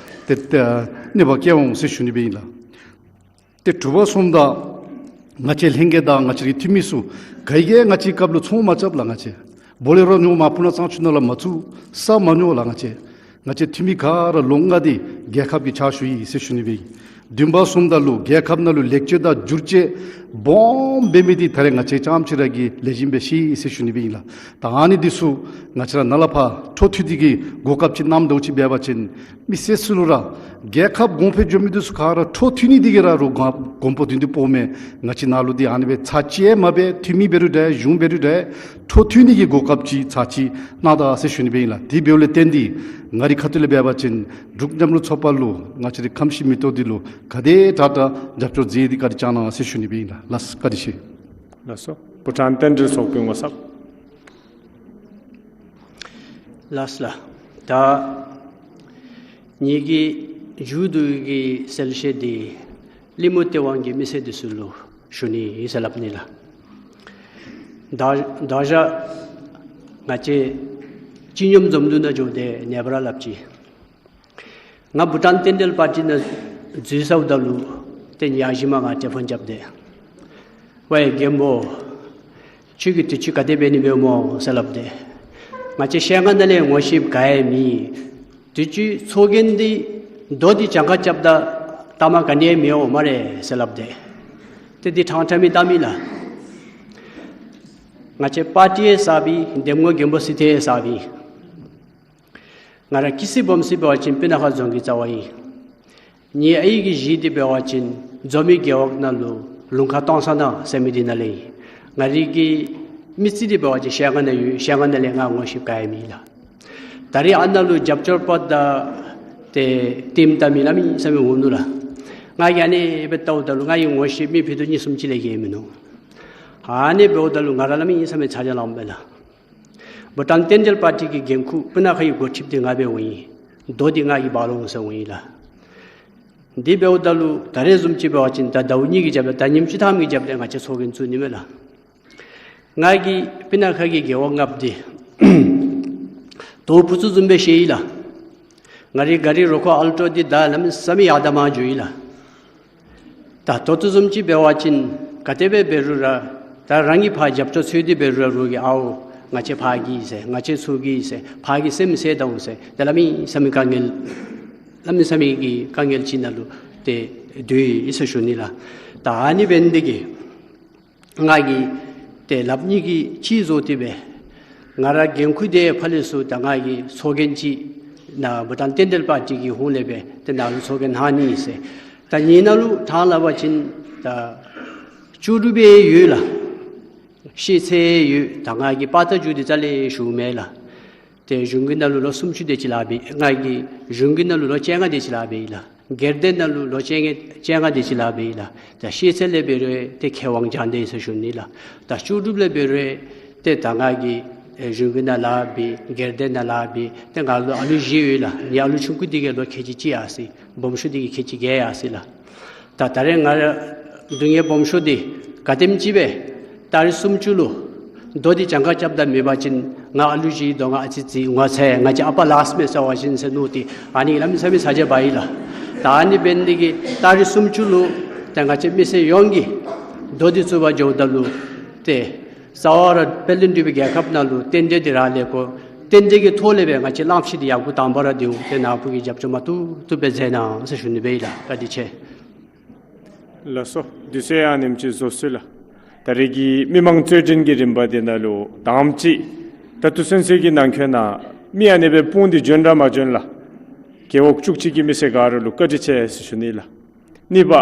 ཏེ་ཏེ་གནོད་པ་བཀལ་འོང་ཟེར་ཞུ་ནི་སྦེ་ཨིན་ལགས། ཏེ་དྲུག་པ་སོངམ་ད་ང་བཅས་ལྷན་རྒྱས་དང་ང་བཅས་རའི་འཐུས་མི་ཚུ་ག་གིས་ང་བཅས་སྐབས་ལུ་ཚོང་མ་རྐྱབ་ལགས། ང་བཅས་བོ་ལེ་རོ་ཉོ་མ་སྤུ་ན་གཙང་ཆུ་ནང་ལུ་མ་བཙུགས། ས་མ་ཉོ་ལགས། ང་བཅས་ང་བཅས་འཐུས་མི་ག་ར་ལོ་ལྔ་འདི་རྒྱལ་ཁབ་ཀྱི་ཕྱག་ཞུ་ཡི་ཟེར་ཞུ་ནི་སྦེ་ཨིན། བདུན་པ་སོངམ་ད་ལུ་རྒྱལ་ཁབ་ནང་ལུ་ལེགས་བཅོས་དང་བསྒྱུར་བཅོས་སྦོམ་འབད་མི་འདི་ད་རེས་ང་བཅས་རྐྱངམ་ཅིག་ར་གིས་ལེགས་ཤོམ་སྦེ་ཤེས་ཡི་ཟེར་ཞུ་ནི་སྦེ་ཨིན་ལགས། ད་ཨ་ནི་འདི་ཚུ་ང་བཅས་ར་ནཱ་ལས་ཕར་འཕྲོ་མཐུད་དེ་གི་གོ་སྐབས་ཅིག་གནངམ་འདྲཝ་ཅིག་འབད་བ་ཅིན་མི་སེར་ཚུ་ལུ་ར་རྒྱལ་ཁབ་གོང་འཕེལ་འགྱོ་མི་འདི་ཚུ་ག་ར་འཕྲོ་མཐུད་ནི་འདི་གིས་ར་རུང་གོ་གོམ་པ་བདུན་བདུན་སྤོ་མས། ང་བཅས་ནཱ་ལུ་འདི་ཨ་ནི་སྦེ་ཚར་གཅིག་མ་འབད། འཐུས་མི་འབད་རུང་འདྲ་གཞུང་འབད་རུང་འདྲ་འཕྲོ་མཐུད་ནི་གི་གོ་སྐབས་ཅིག་ཚར་གཅིག་གནང་ད་ཟེར་ཞུ་ནི་སྦེ་ཨིན་ལགས། དེ་འབདཝ་ལས་བརྟེན་ཏེ་ང་རའི་ཁ་ཐུག་ལས་འབད་བ་ཅིན་འབྲུག་མཉམ་རུབ་ཚོགས་པ་ལུ་ང་བཅས་རའི་ཁམས་སྤྱི་མི་ཐོག་འདི་ལུ་ག་དེ་དྲག་དྲག་རྒྱབ་སྐྱོར་མཛད་དེ་བཀའ་དྲིན་བསྐྱང་གནང་ཟེར་ཞུ་ནི་སྦེ་ཨིན་ལགས། ལགས་བཀའ་དྲིན་ཆེ། ལགས་སོ། བྷུ་ཊཱན་རྟེན་འབྲེལ་ཚོགས་པའི་ངོ་ཚབ། ལགས་ལགས། ད་ངེ་གི་མཇུག་བསྡུ་གི་གསལ་བཤད་འདི་གླིང་མུ་སྟེས་དབང་གི་མི་སེར་འདི་ཚུ་ལུ་ཞུ་ནི་ཨིན་ཟེར་སླབ་ནི་ལགས། ད་ད་ཞག་ང་བཅས་སྤྱི་མཉམ་འཛོམས་འདུ་ནང་འགྱོ་སྟེ་ནེ་པ་ར་སླབ་ཅི། ང་བྷུ་ཊཱན་རྟེན་འབྲེལ་པར་ཊི་ནང་འཛུལ་སོངམ་ད་ལུ་ཏེ་ཉ་བཞི་མ་ང་ཊེ་ལི་ཕོན་རྐྱབ་སྟེ་ཝའེ་མགོན་པོ་ཁྱོད་ཀྱིས་དུས་ཅི་ག་དེ་འབད་ནི་འབདཝ་སྨོ་ཟེར་སླབ་སྟེ་ང་བཅས་ཤེས་ང་ནང་ལས་ངོ་ཤེསཔ་ག་ཡང་མེད། དུས་ཅི་ཚོགས་རྒྱན་འདི་རྡོ་འདི་གྱངས་ཁ་རྐྱབ་ད་ཐ་མ་ག་ནི་ཡང་མི་འོང་སྨ་རེ་ཟེར་སླབ་སྟེ་ཏེ་འདི་ཕྲང་ཕྲང་མི་གཏམ་ཨིན་ལགས། ང་བཅས་པར་ཊི་ཡང་གསརཔ་ཨིན། འདེམས་ངོ་མགོན་པོ་སི་ཐན་ཡང་གསརཔ་ཨིན། ང་ར་སྐྱེས་སི་སྦོམ་སི་འབད་བ་ཅིན་སྤུ་ན་ཁ་རྫོང་གི་རྩ་བ་ཨིན། ངེའི་ཨའི་གི་གཞི་འདི་འབད་བ་ཅིན་འཛོམས་མི་རྒེད་འོག་ནང་ལུ་ལུང་ཁ་སྟོང་ས་ན་ཟེར་མི་འདི་ནང་ལས་ཨིན། ང་རའི་གི་མི་རྩིས་འདི་འབད་བ་ཅིན་ཤེས་ང་ནང་ཡོད། ཤེས་ང་ནང་ལས་ང་ངོ་ཤེསཔ་ག་ཡང་མེད་ལགས། ད་རེས་ཨ་ནཱ་ལུ་རྒྱབ་སྐྱོར་པ་དང་ ཏེ་ལྟདམོ་བལྟ་མི་གནམ་མེད་ས་མེད་འོང་ནུག་ལགས། ང་གིས་ཨ་ནི་སྦེ་བལྟཝ་ད་ལུ་ང་གི་ངོ་ཤེས་མི་ཕུད་རྡོག་གཉིས་གསུམ་ཅིག་ལས་བརྒལ་མིན་ནུག། ཨ་ནི་འབདཝ་ད་ལུ་ང་ར་གནམ་མེད་ས་མེད་ཚ་གྱང་ལངམ་མས་ལགས། བྷུ་ཊཱན་རྟེན་འབྲེལ་པར་ཊི་གི་འགན་ཁུར་སྤུ་ན་ཁ་གི་འགོ་ཁྲིདཔ་འདི་ང་སྦེ་འོང་ཡི། རྡོ་འདི་ང་གིས་འབག་ལོང་ཟེར་འོང་ཡི་ལགས། དེ་འབདཝ་ད་ལུ་ད་རེས་བཟུམ་ཅིག་འབད་བ་ཅིན་ད་ཟླཝ་གཉིས་ཀྱི་རྒྱབ་ལས་ད་ཉིནམ་བཅུ་ཐམ་གྱི་རྒྱབ་ལས་ང་བཅས་ཚོགས་རྒྱན་བཙུགས་ནི་མས་ལགས། ང་གིས་སྤུ་ན་ཁ་གི་རྒེད་འོག་ལྔ་པོ་འདི་དོ་ཕུ་ཚུ་བཟུམ་སྦེ་ཤེས་ཡི་ལགས། ང་རའི་ག་རི་རོ་ཁོ་ཨལ་ཊོ་འདི་ད་གནམ་མེད་ས་མེད་ཡར་དང་མར་འགྱོ་ཡི་ལགས། ད་ད་ལྟོ་བཟུམ་ཅིག་འབད་བ་ཅིན་ག་དེ་སྦེ་འབད་རུང་ར་ད་རང་གིས་ཕར་རྒྱབ་སྐྱོར་འཚོལ་ཏེ་འབད་རུང་ར་རོགས་ཀྱིས་ཨའོ་ང་བཅས་ཕར་གྱིས་ཟེར་ང་བཅས་ཚུར་གྱིས་ཟེར་ཕར་གྱིས་སེམས་བསད་དོ་ཟེར་ཏེ་གནམ་མེད་ས་མེད་དཀའ་ངལ་གནམ་མེད་ས་མེད་ཀྱི་དཀའ་ངལ་ཅིག་ནང་ལུ་ཏེ་སྡོད་ཡི་ཟེར་ཞུ་ནི་ལགས། ད་ཨ་ནི་འབད་ནི་འདི་གིས་ང་གིས་ཏེ་ལགཔ་གཉིས་ཀྱིས་གཅིག་བཟོ་སྟེ་སྦེ་ང་ར་འགན་ཁུར་དེ་ཕར་ལས་ཚུར་ད་ང་གིས་ཚོགས་རྒྱན་ཅིག་ནཱ་བྷུ་ཊཱན་རྟེན་འབྲེལ་པར་ཊི་གི་ཧོངས་ལས་སྦེ་ཏེ་ནཱ་ལུ་ཚོགས་རྒྱན་ལྷང་ནི་ཨིན་ཟེར། ད་ངེའི་ནང་ལུ་ཐང་ལ་བ་ཅིན་ད་ལྕོགས་གྲུབ་སྦེ་ཡོད་ལགས། ཤེས་ཚད་ཡོད། ད་ང་གིས་པར་རྟགས་བསྒྱུར་ཏེ་རྩ་ལས་ཞུཝ་མེན་ལགས། ཏེ་གཞུང་གི་ནང་ལུ་ལོ་སུམ་ཅུ་དེ་ཅིག་ལཱ་འབད་ང་གིས་གཞུང་གི་ནང་ལུ་ལོ་བཅོ་ལྔ་དེ་ཅིག་ལཱ་འབད་ཡི་ལགས། སྒེར་སྡེ་ནང་ལུ་ལོ་བཅོ་ལྔ་བཅོ་ལྔ་དེ་ཅིག་ལཱ་འབད་ཡི་ལགས། ད་ཤེས་ཚད་ལས་འབད་རུང་ཏེ་མཁས་དབང་སྦྱང་སྡོད་ཡི་ཟེར་ཞུ་ནི་ལགས། ད་ལྕོགས་གྲུབ་ལས་འབད་རུང་ཏེ་ད་ང་གིས་ཨེ་གཞུང་གི་ནང་ལཱ་འབད་སྒེར་སྡེ་ནང་ལཱ་འབད་ཏེ་ང་ལུ་ཨ་ལུ་བཞི་ཡོད་ལགས། ངེའི་ཨ་ལུ་ཆུང་ཀུ་འདི་གིས་ལོ་ཁལ་གཅིག་གཅིག་ཡར་སོ་ཡི། སྦོམ་ཤོས་འདི་གིས་ཁལ་གཅིག་བརྒྱད་ཡར་སོ་ཡི་ལགས། ད་ད་རེས་ང་ར་སྡུག་བསྔལ་སྦོམ་ཤོས་འདི་ག་དེམ་ཅིག་སྦེ་ཏ་རིག་སུམ་ཅུ་ལུ་རྡོ་འདི་གྱངས་ཁ་རྐྱབ་ད་མེད་པ་ཅིན་ང་ཨ་ལུ་བཞི་གདོང་ཁར་ཨ་ཙི་ཅིག་ངོ་ཚ་ཡི། ང་བཅས་ཨ་པ་ལཱསཊ་མེན་ཟེར་བ་ཅིན་ཟེར་མནོ་སྟེ་ཨ་ནི་གནམ་མེད་ས་མེད་ཚ་གྱང་འབག་ཡི་ལགས། ད་ཨ་ནི་འབད་ནི་འདི་གིས་ཏ་རིག་སུམ་ཅུ་ལུ་ཏེ་ང་བཅས་མི་སེར་ཡོངས་ཀྱིས་རྡོ་འདི་བཙུགས་པར་འགྱོཝ་ད་ལུ་ཏེ་རྩ་བ་ར་དཔལ་ལྡན་འབྲུག་པའི་རྒྱལ་ཁབ་ནང་ལུ་རྟེན་འབྲེལ་འདི་ར་ལེགས་དགོ། རྟེན་འབྲེལ་གྱི་ཐོག་ལས་སྦེ་ང་བཅས་གླངམོ་ཆེ་འདི་ཡར་དགོ་དང་པ་ར་འདི་འོང་། ཏེ་ནཱ་བུ་གིས་རྒྱབ་སྐྱོར་མ་བཏུབ་བཏུབ་སྦེ་མཛད་གནང་ཟེར་ཞུ་ནི་སྦེ་ཨིན་ལགས། བཀའ་དྲིན་ཆེ། ལགས་སོ། དུས་ཚོད་ཡང་ཨ་ནེམ་ཅིག་རྫོགས་སོ་ཡི་ལགས། ད་རེས་ཀྱི་མི་མང་རྩོད་འགྲན་གྱི་རིམ་པ་འདི་ནང་ལུ་དང་པ་ཅིག་ད་ལྟོ་ཚུན་ཚོད་ཀྱི་ནང་འཁོད་ནང་མི་ཨ་ནི་སྦེ་སྤུངས་ཏེ་བྱོན་ར་མ་བྱོན་ལགས། རྒེད་འོག་བཅུ་གཅིག་གི་མི་སེར་ག་ར་ལུ་བཀའ་དྲིན་ཆེ་ཟེར་ཞུ་ནི་ལགས། གཉིས་པ་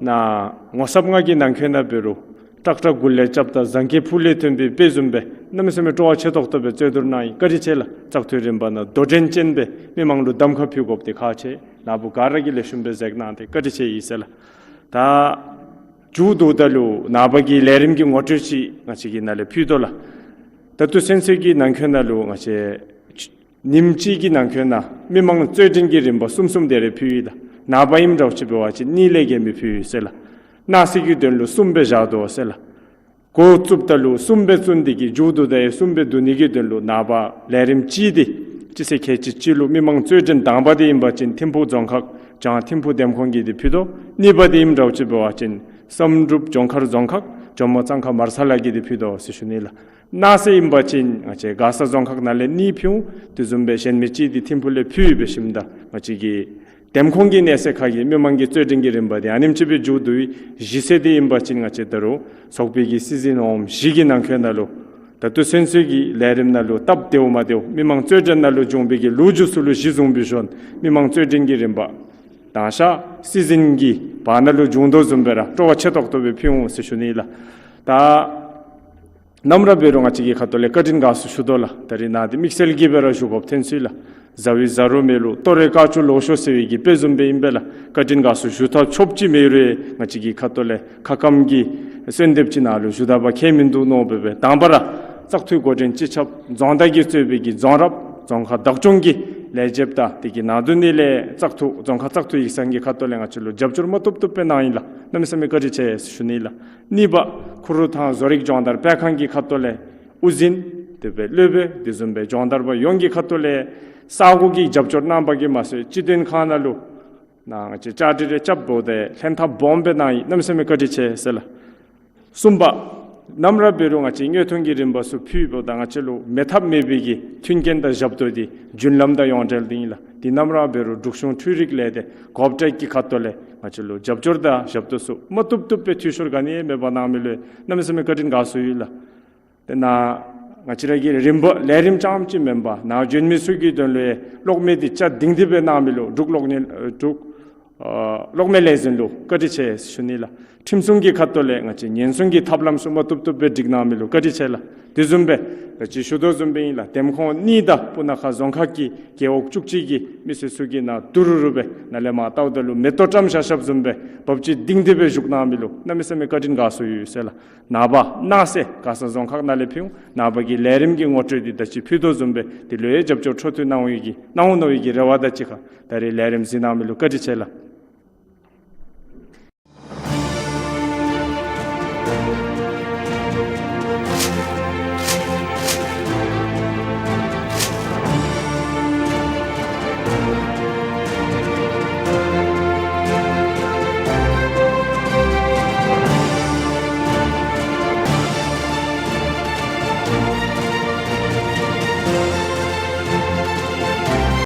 ནཱ་ངོ་ཚབ་ལྔ་གི་ནང་འཁོད་ནང་འབད་རུང་ཀྲག་ཀྲ་མགུ་ལས་རྐྱབ་ད་བཟང་སྐྱིད་ཕུག་ལས་ཐོན་པའི་དཔེ་བཟུམ་སྦེ་གནམ་མེད་ས་མེད་སྤྲོ་བ་ཆེ་ཏོག་ཏོ་སྦེ་རྩོད་བསྡུར་གནང་ཡི། བཀའ་དྲིན་ཆེ་ལགས། བཙག་འཐུའི་རིམ་པ་ནང་དོ་འགྲན་ཅན་སྦེ་མི་མང་ལུ་གདམ་ཁ་ཕུལ་དགོཔ་འདི་ཁག་ཆེ། ནཱ་བུ་ག་ར་གིས་ལེགས་ཤོམ་སྦེ་མཛད་གནང་སྟེ་བཀའ་དྲིན་ཆེ་ཡི་ཟེར་ལགས། ད་མཇུག་བསྡུཝ་ད་ལུ་ནངས་པ་གི་ལས་རིམ་གྱི་ངོ་སྤྲོད་ཅིག་ང་བཅས་ཀྱི་ནང་ལས་ཕུལ་དོ་ལགས། ད་ལྟོ་ཚུན་ཚོད་ཀྱི་ནང་འཁོད་ནང་ལུ་ང་བཅས་ཉིནམ་གཅིག་གི་ནང་འཁོད་ནང་མི་མང་རྩོད་འགྲན་གྱི་རིམ་པ་གསུམ་གསུམ་དེ་རེ་ཕུལ་ཡི་ལགས། ནངས་པ་ཨིནམ་འདྲཝ་ཅིག་འབད་བ་ཅིན་གཉིས་ལས་བརྒལ་མི་ཕུལ་ཡི་ཟེར་ལགས། གནངས་ཚེ་གི་དོན་ལུ་གསུམ་སྦེ་བཞག་དོ་ཟེར་ལགས། འགོ་བཙུགསཔ་ད་ལུ་གསུམ་སྦེ་བཙུགས་ཏེ་གི་མཇུག་བསྡུ་ད་ཡང་གསུམ་སྦེ་བསྡུ་ནི་གི་དོན་ལུ་ནངས་པ་ལས་རིམ་གཅིག་འདི་སྤྱི་ཚེས་ཁལ་གཅིག་གཅིག་ལུ་མི་མང་རྩོད་འགྲན་དང་པ་འདི་ཨིན་པ་ཅིན་ཐིམ་ཕུག་རྫོང་ཁག་བྱང་ཐིམ་ཕུག་འདེམས་ཁོངས་ཀྱིས་འདི་ཕུལ་དོ། གཉིས་པ་འདི་ཨིནམ་འདྲཝ་ཅིག་འབད་བ་ཅིན་བསམ་གྲུབ་ལྗོངས་མཁར་རྫོང་ཁག་ཇོ་མོ་གཙང་ཁ་མར་ས་ལ་གིས་འདི་ཕུལ་དོ་ཟེར་ཞུ་ནི་ལགས། གནངས་ཚེ་ཨིན་པ་ཅིན་ང་བཅས་མགར་ས་རྫོང་ཁག་ནང་ལས་གཉིས་ཕུལ་འོང་། དེ་བཟུམ་སྦེ་གཞན་མི་གཅིག་འདི་ཐིམ་ཕུག་ལས་ཕུལ་ཡི་སྦེ་ཞིནམ་ད་ང་བཅས་ཀྱི་འདེམས་ཁོངས་ཀྱི་གནས་ཚད་ཁར་གྱི་མི་མང་གི་རྩོད་འགྲན་གྱི་རིམ་པ་འདི་ཨ་ནེམ་ཅིག་སྦེ་མཇུག་བསྡུ་ཡི། གཞི་རྩ་འདི་ཨིན་པ་ཅིན་ང་བཅས་ད་རུང་ཚོགས་པའི་གི་སྲིད་འཛིན་འོགམ་བཞི་གི་ནང་འཁོད་ནང་ལུ་ད་ལྟོ་ཚུན་ཚོད་ཀྱི་ལས་རིམ་ནང་ལུ་སྟབས་བདེཝ་མ་བདེཝ་མི་མང་རྩོད་འགྲན་ནང་ལུ་བྱུང་བའི་གི་ལོ་རྒྱུས་ཚུ་ལུ་གཞི་བཟུང་སྦེ་ཞུ་ནི། མི་མང་རྩོད་འགྲན་གྱི་རིམ་པ་དང་ཤ་སྲིད་འཛིན་གྱི་བར་ན་ལུ་བྱུང་དོ་བཟུམ་སྦེ་ར་སྤྲོ་བ་ཆེ་ཏོག་ཏོ་སྦེ་ཕུལ་འོང་ཟེར་ཞུ་ནི་ལགས། ད་ནམ་ར་འབད་རུང་ང་བཅས་ཀྱི་ཁ་ཐུག་ལས་བཀའ་དྲིན་དགའ་ཚོར་ཞུ་དོ་ལགས། ད་རིས་ནཱ་འདི་དམིགས་བསལ་གྱིས་སྦེ་ར་ཞུ་དགོཔ་ཐོན་སོ་ཡི་ལགས། བཟའ་བའི་བཟའ་རུང་མེད་ལུ་ལྟོ་རེ་དཀར་ཕྱུག་ལོག་ཤོར་ཟེར་བའི་གི་དཔེ་བཟུམ་སྦེ་ཨིན་པས་ལགས། བཀའ་དྲིན་དགའ་ཚོར་ཞུ་ཐབས་ཆོགཔ་ཅིག་མེད་རུང་ང་བཅས་ཀྱི་ཁ་ཐུག་ལས་ཁ་སྐམ་གྱི་གསོལ་འདེབས་ཅིག་ནཱ་ལུ་ཞུ་ད་པ་ཁྱད་མིན་འདུག་མནོ་སྦེ་སྦེ་དང་པ་ར་བཙག་འཐུའི་འགོ་འདྲེན་སྤྱི་ཁྱབ་རྫོང་བདག་གིས་གཙོས་པའི་གི་རྫོང་རབ་རྫོང་ཁག་བདག་སྐྱོང་གི་ལས་བྱེདཔ་དང་དེ་གི་ནང་དོན་ནི་ལས་བཙག་འཐུ་རྫོང་ཁག་བཙག་འཐུ་ཡིག་ཚང་གི་ཁ་ཐུག་ལས་ང་བཅས་ལུ་རྒྱབ་སྐྱོར་མ་བཏུབ་བཏུབ་སྦེ་གནང་ཡི་ལགས། གནམ་མེད་ས་མེད་བཀའ་དྲིན་ཆེ་ཟེར་ཞུ་ནི་ལགས། གཉིས་པ་ཁུ་རུ་ཐང་བཟོ་རིག་སྦྱོང་བརྡར་སྤེལ་ཁང་གི་ཁ་ཐུག་ལས་དབུ་འཛིན་དེ་སྦེ་སློབ་དཔོན་དེ་བཟུམ་སྦེ་སྦྱོང་བརྡར་པ་ཡོངས་ཀྱི་ཁ་ཐུག་ལས་ས་གོ་གི་རྒྱབ་སྐྱོར་གནང་པ་གིས་མ་ཚད་སྤྱི་དོན་ཁང་ནང་ལུ་ནཱ་ང་བཅས་བཅར་འདྲི་རེ་རྐྱབ་འབདཝ་ད་ལྷན་ཐབས་སྦོམ་སྦེ་གནང་ཡི། གནམ་མེད་ས་མེད་བཀའ་དྲིན་ཆེ་ཟེར་ལགས། གསུམ་པ་ནམ་ར་འབད་རུང་ང་བཅས་དངོས་མཐོང་གི་རིམ་པ་ཚུ་ཕུལཝ་ད་ང་བཅས་ལུ་མེད་ཐབས་མེད་པའི་གི་མཐུན་རྐྱེན་དང་ཞབས་ཏོག་འདི་རྒྱུན་ལམ་དང་ཡོངས་འབྲེལ་འདི་ཨིན་ལགས། འདི་ནམ་ར་འབད་རུང་འབྲུག་གཞུང་འཕྲུལ་རིག་ལས་སྡེ་གོ་ཨོབ་ཊེཀ་གི་ཁ་ཐུག་ལས་ང་བཅས་ལུ་རྒྱབ་སྐྱོར་དང་ཞབས་ཏོག་ཚུ་མ་བཏུབ་བཏུབ་སྦེ་འཐུས་ཤོར་ག་ནི་ཡང་མེད་པར་གནང་མི་ལུ་གནམ་མེད་ས་མེད་བཀའ་དྲིན་དགའ་ཚོར་ཡོད་ལགས། དེ་ནང་ང་བཅས་ར་གི་རིམ་པ་ལས་རིམ་རྐྱངམ་ཅིག་མེན་པར་ནཱ་བྱོན་མི་ཚུ་གི་དོན་ལུ་ཡང་གློག་མེ་འདི་ཅ་དིང་དིང་སྦེ་གནང་མི་ལུ་འབྲུག་གློག་བརྙན་ཨ་འབྲུག་ཨ་གློག་མེ་ལས་འཛིན་ལུ་བཀའ་དྲིན་ཆེ་ཞུ་ནི་ལགས། ཁྲིམས་སྲུང་གི་ཁ་ཐུག་ལས་ང་བཅས་ཉེན་སྲུང་གི་ཐབས་ལམ་ཚུ་མ་བཏུབ་བཏུབ་སྦེ་སྒྲིག་གནང་མི་ལུ་བཀའ་དྲིན་ཆེ་ལགས། དེ་བཟུམ་སྦེ་ང་བཅས་ཞུ་དོ་བཟུམ་སྦེ་ཨིན་ལགས། འདེམས་ཁོངས་གཉིས་དང་སྤུ་ན་ཁ་རྫོང་ཁག་གི་རྒེད་འོག་བཅུ་གཅིག་གི་མི་སེར་ཚུ་གིས་ནཱ་ཏུ་རུ་རུ་སྦེ་ནཱ་ལས་མར་བལྟཝ་ད་ལུ་མེ་ཏོག་བཀྲམ་བཞག་བཞགཔ་བཟུམ་སྦེ་བབ་ཅིག་གདིང་སྟེ་སྦེ་བཞུགས་གནང་མི་ལུ་གནམ་མེད་ས་མེད་བཀའ་དྲིན་དགའ་ཚོར་ཡོད་ཟེར་ལགས། ནངས་པ་གནངས་ཚེ་ག་ས་རྫོང་ཁག་ནང་ལས་ཕུལ་འོང་། ནངས་པ་གི་ལས་རིམ་གྱི་ངོ་སྤྲོད་འདི་ད་ཅི་ཕུལ་དོ་བཟུམ་སྦེ་དེ་ལུ་ཡང་རྒྱབ་སྐྱོར་འཕྲོ་མཐུད་གནང་འོང་ཡི་གི་གནང་འོང་མནོ་ཡི་གི་རེ་བ་དང་གཅིག་ཁར་ད་རེས་ལས་རིམ་གཟིགས་གནང་མི་ལུ་བཀའ་དྲིན་ཆེ་ལགས།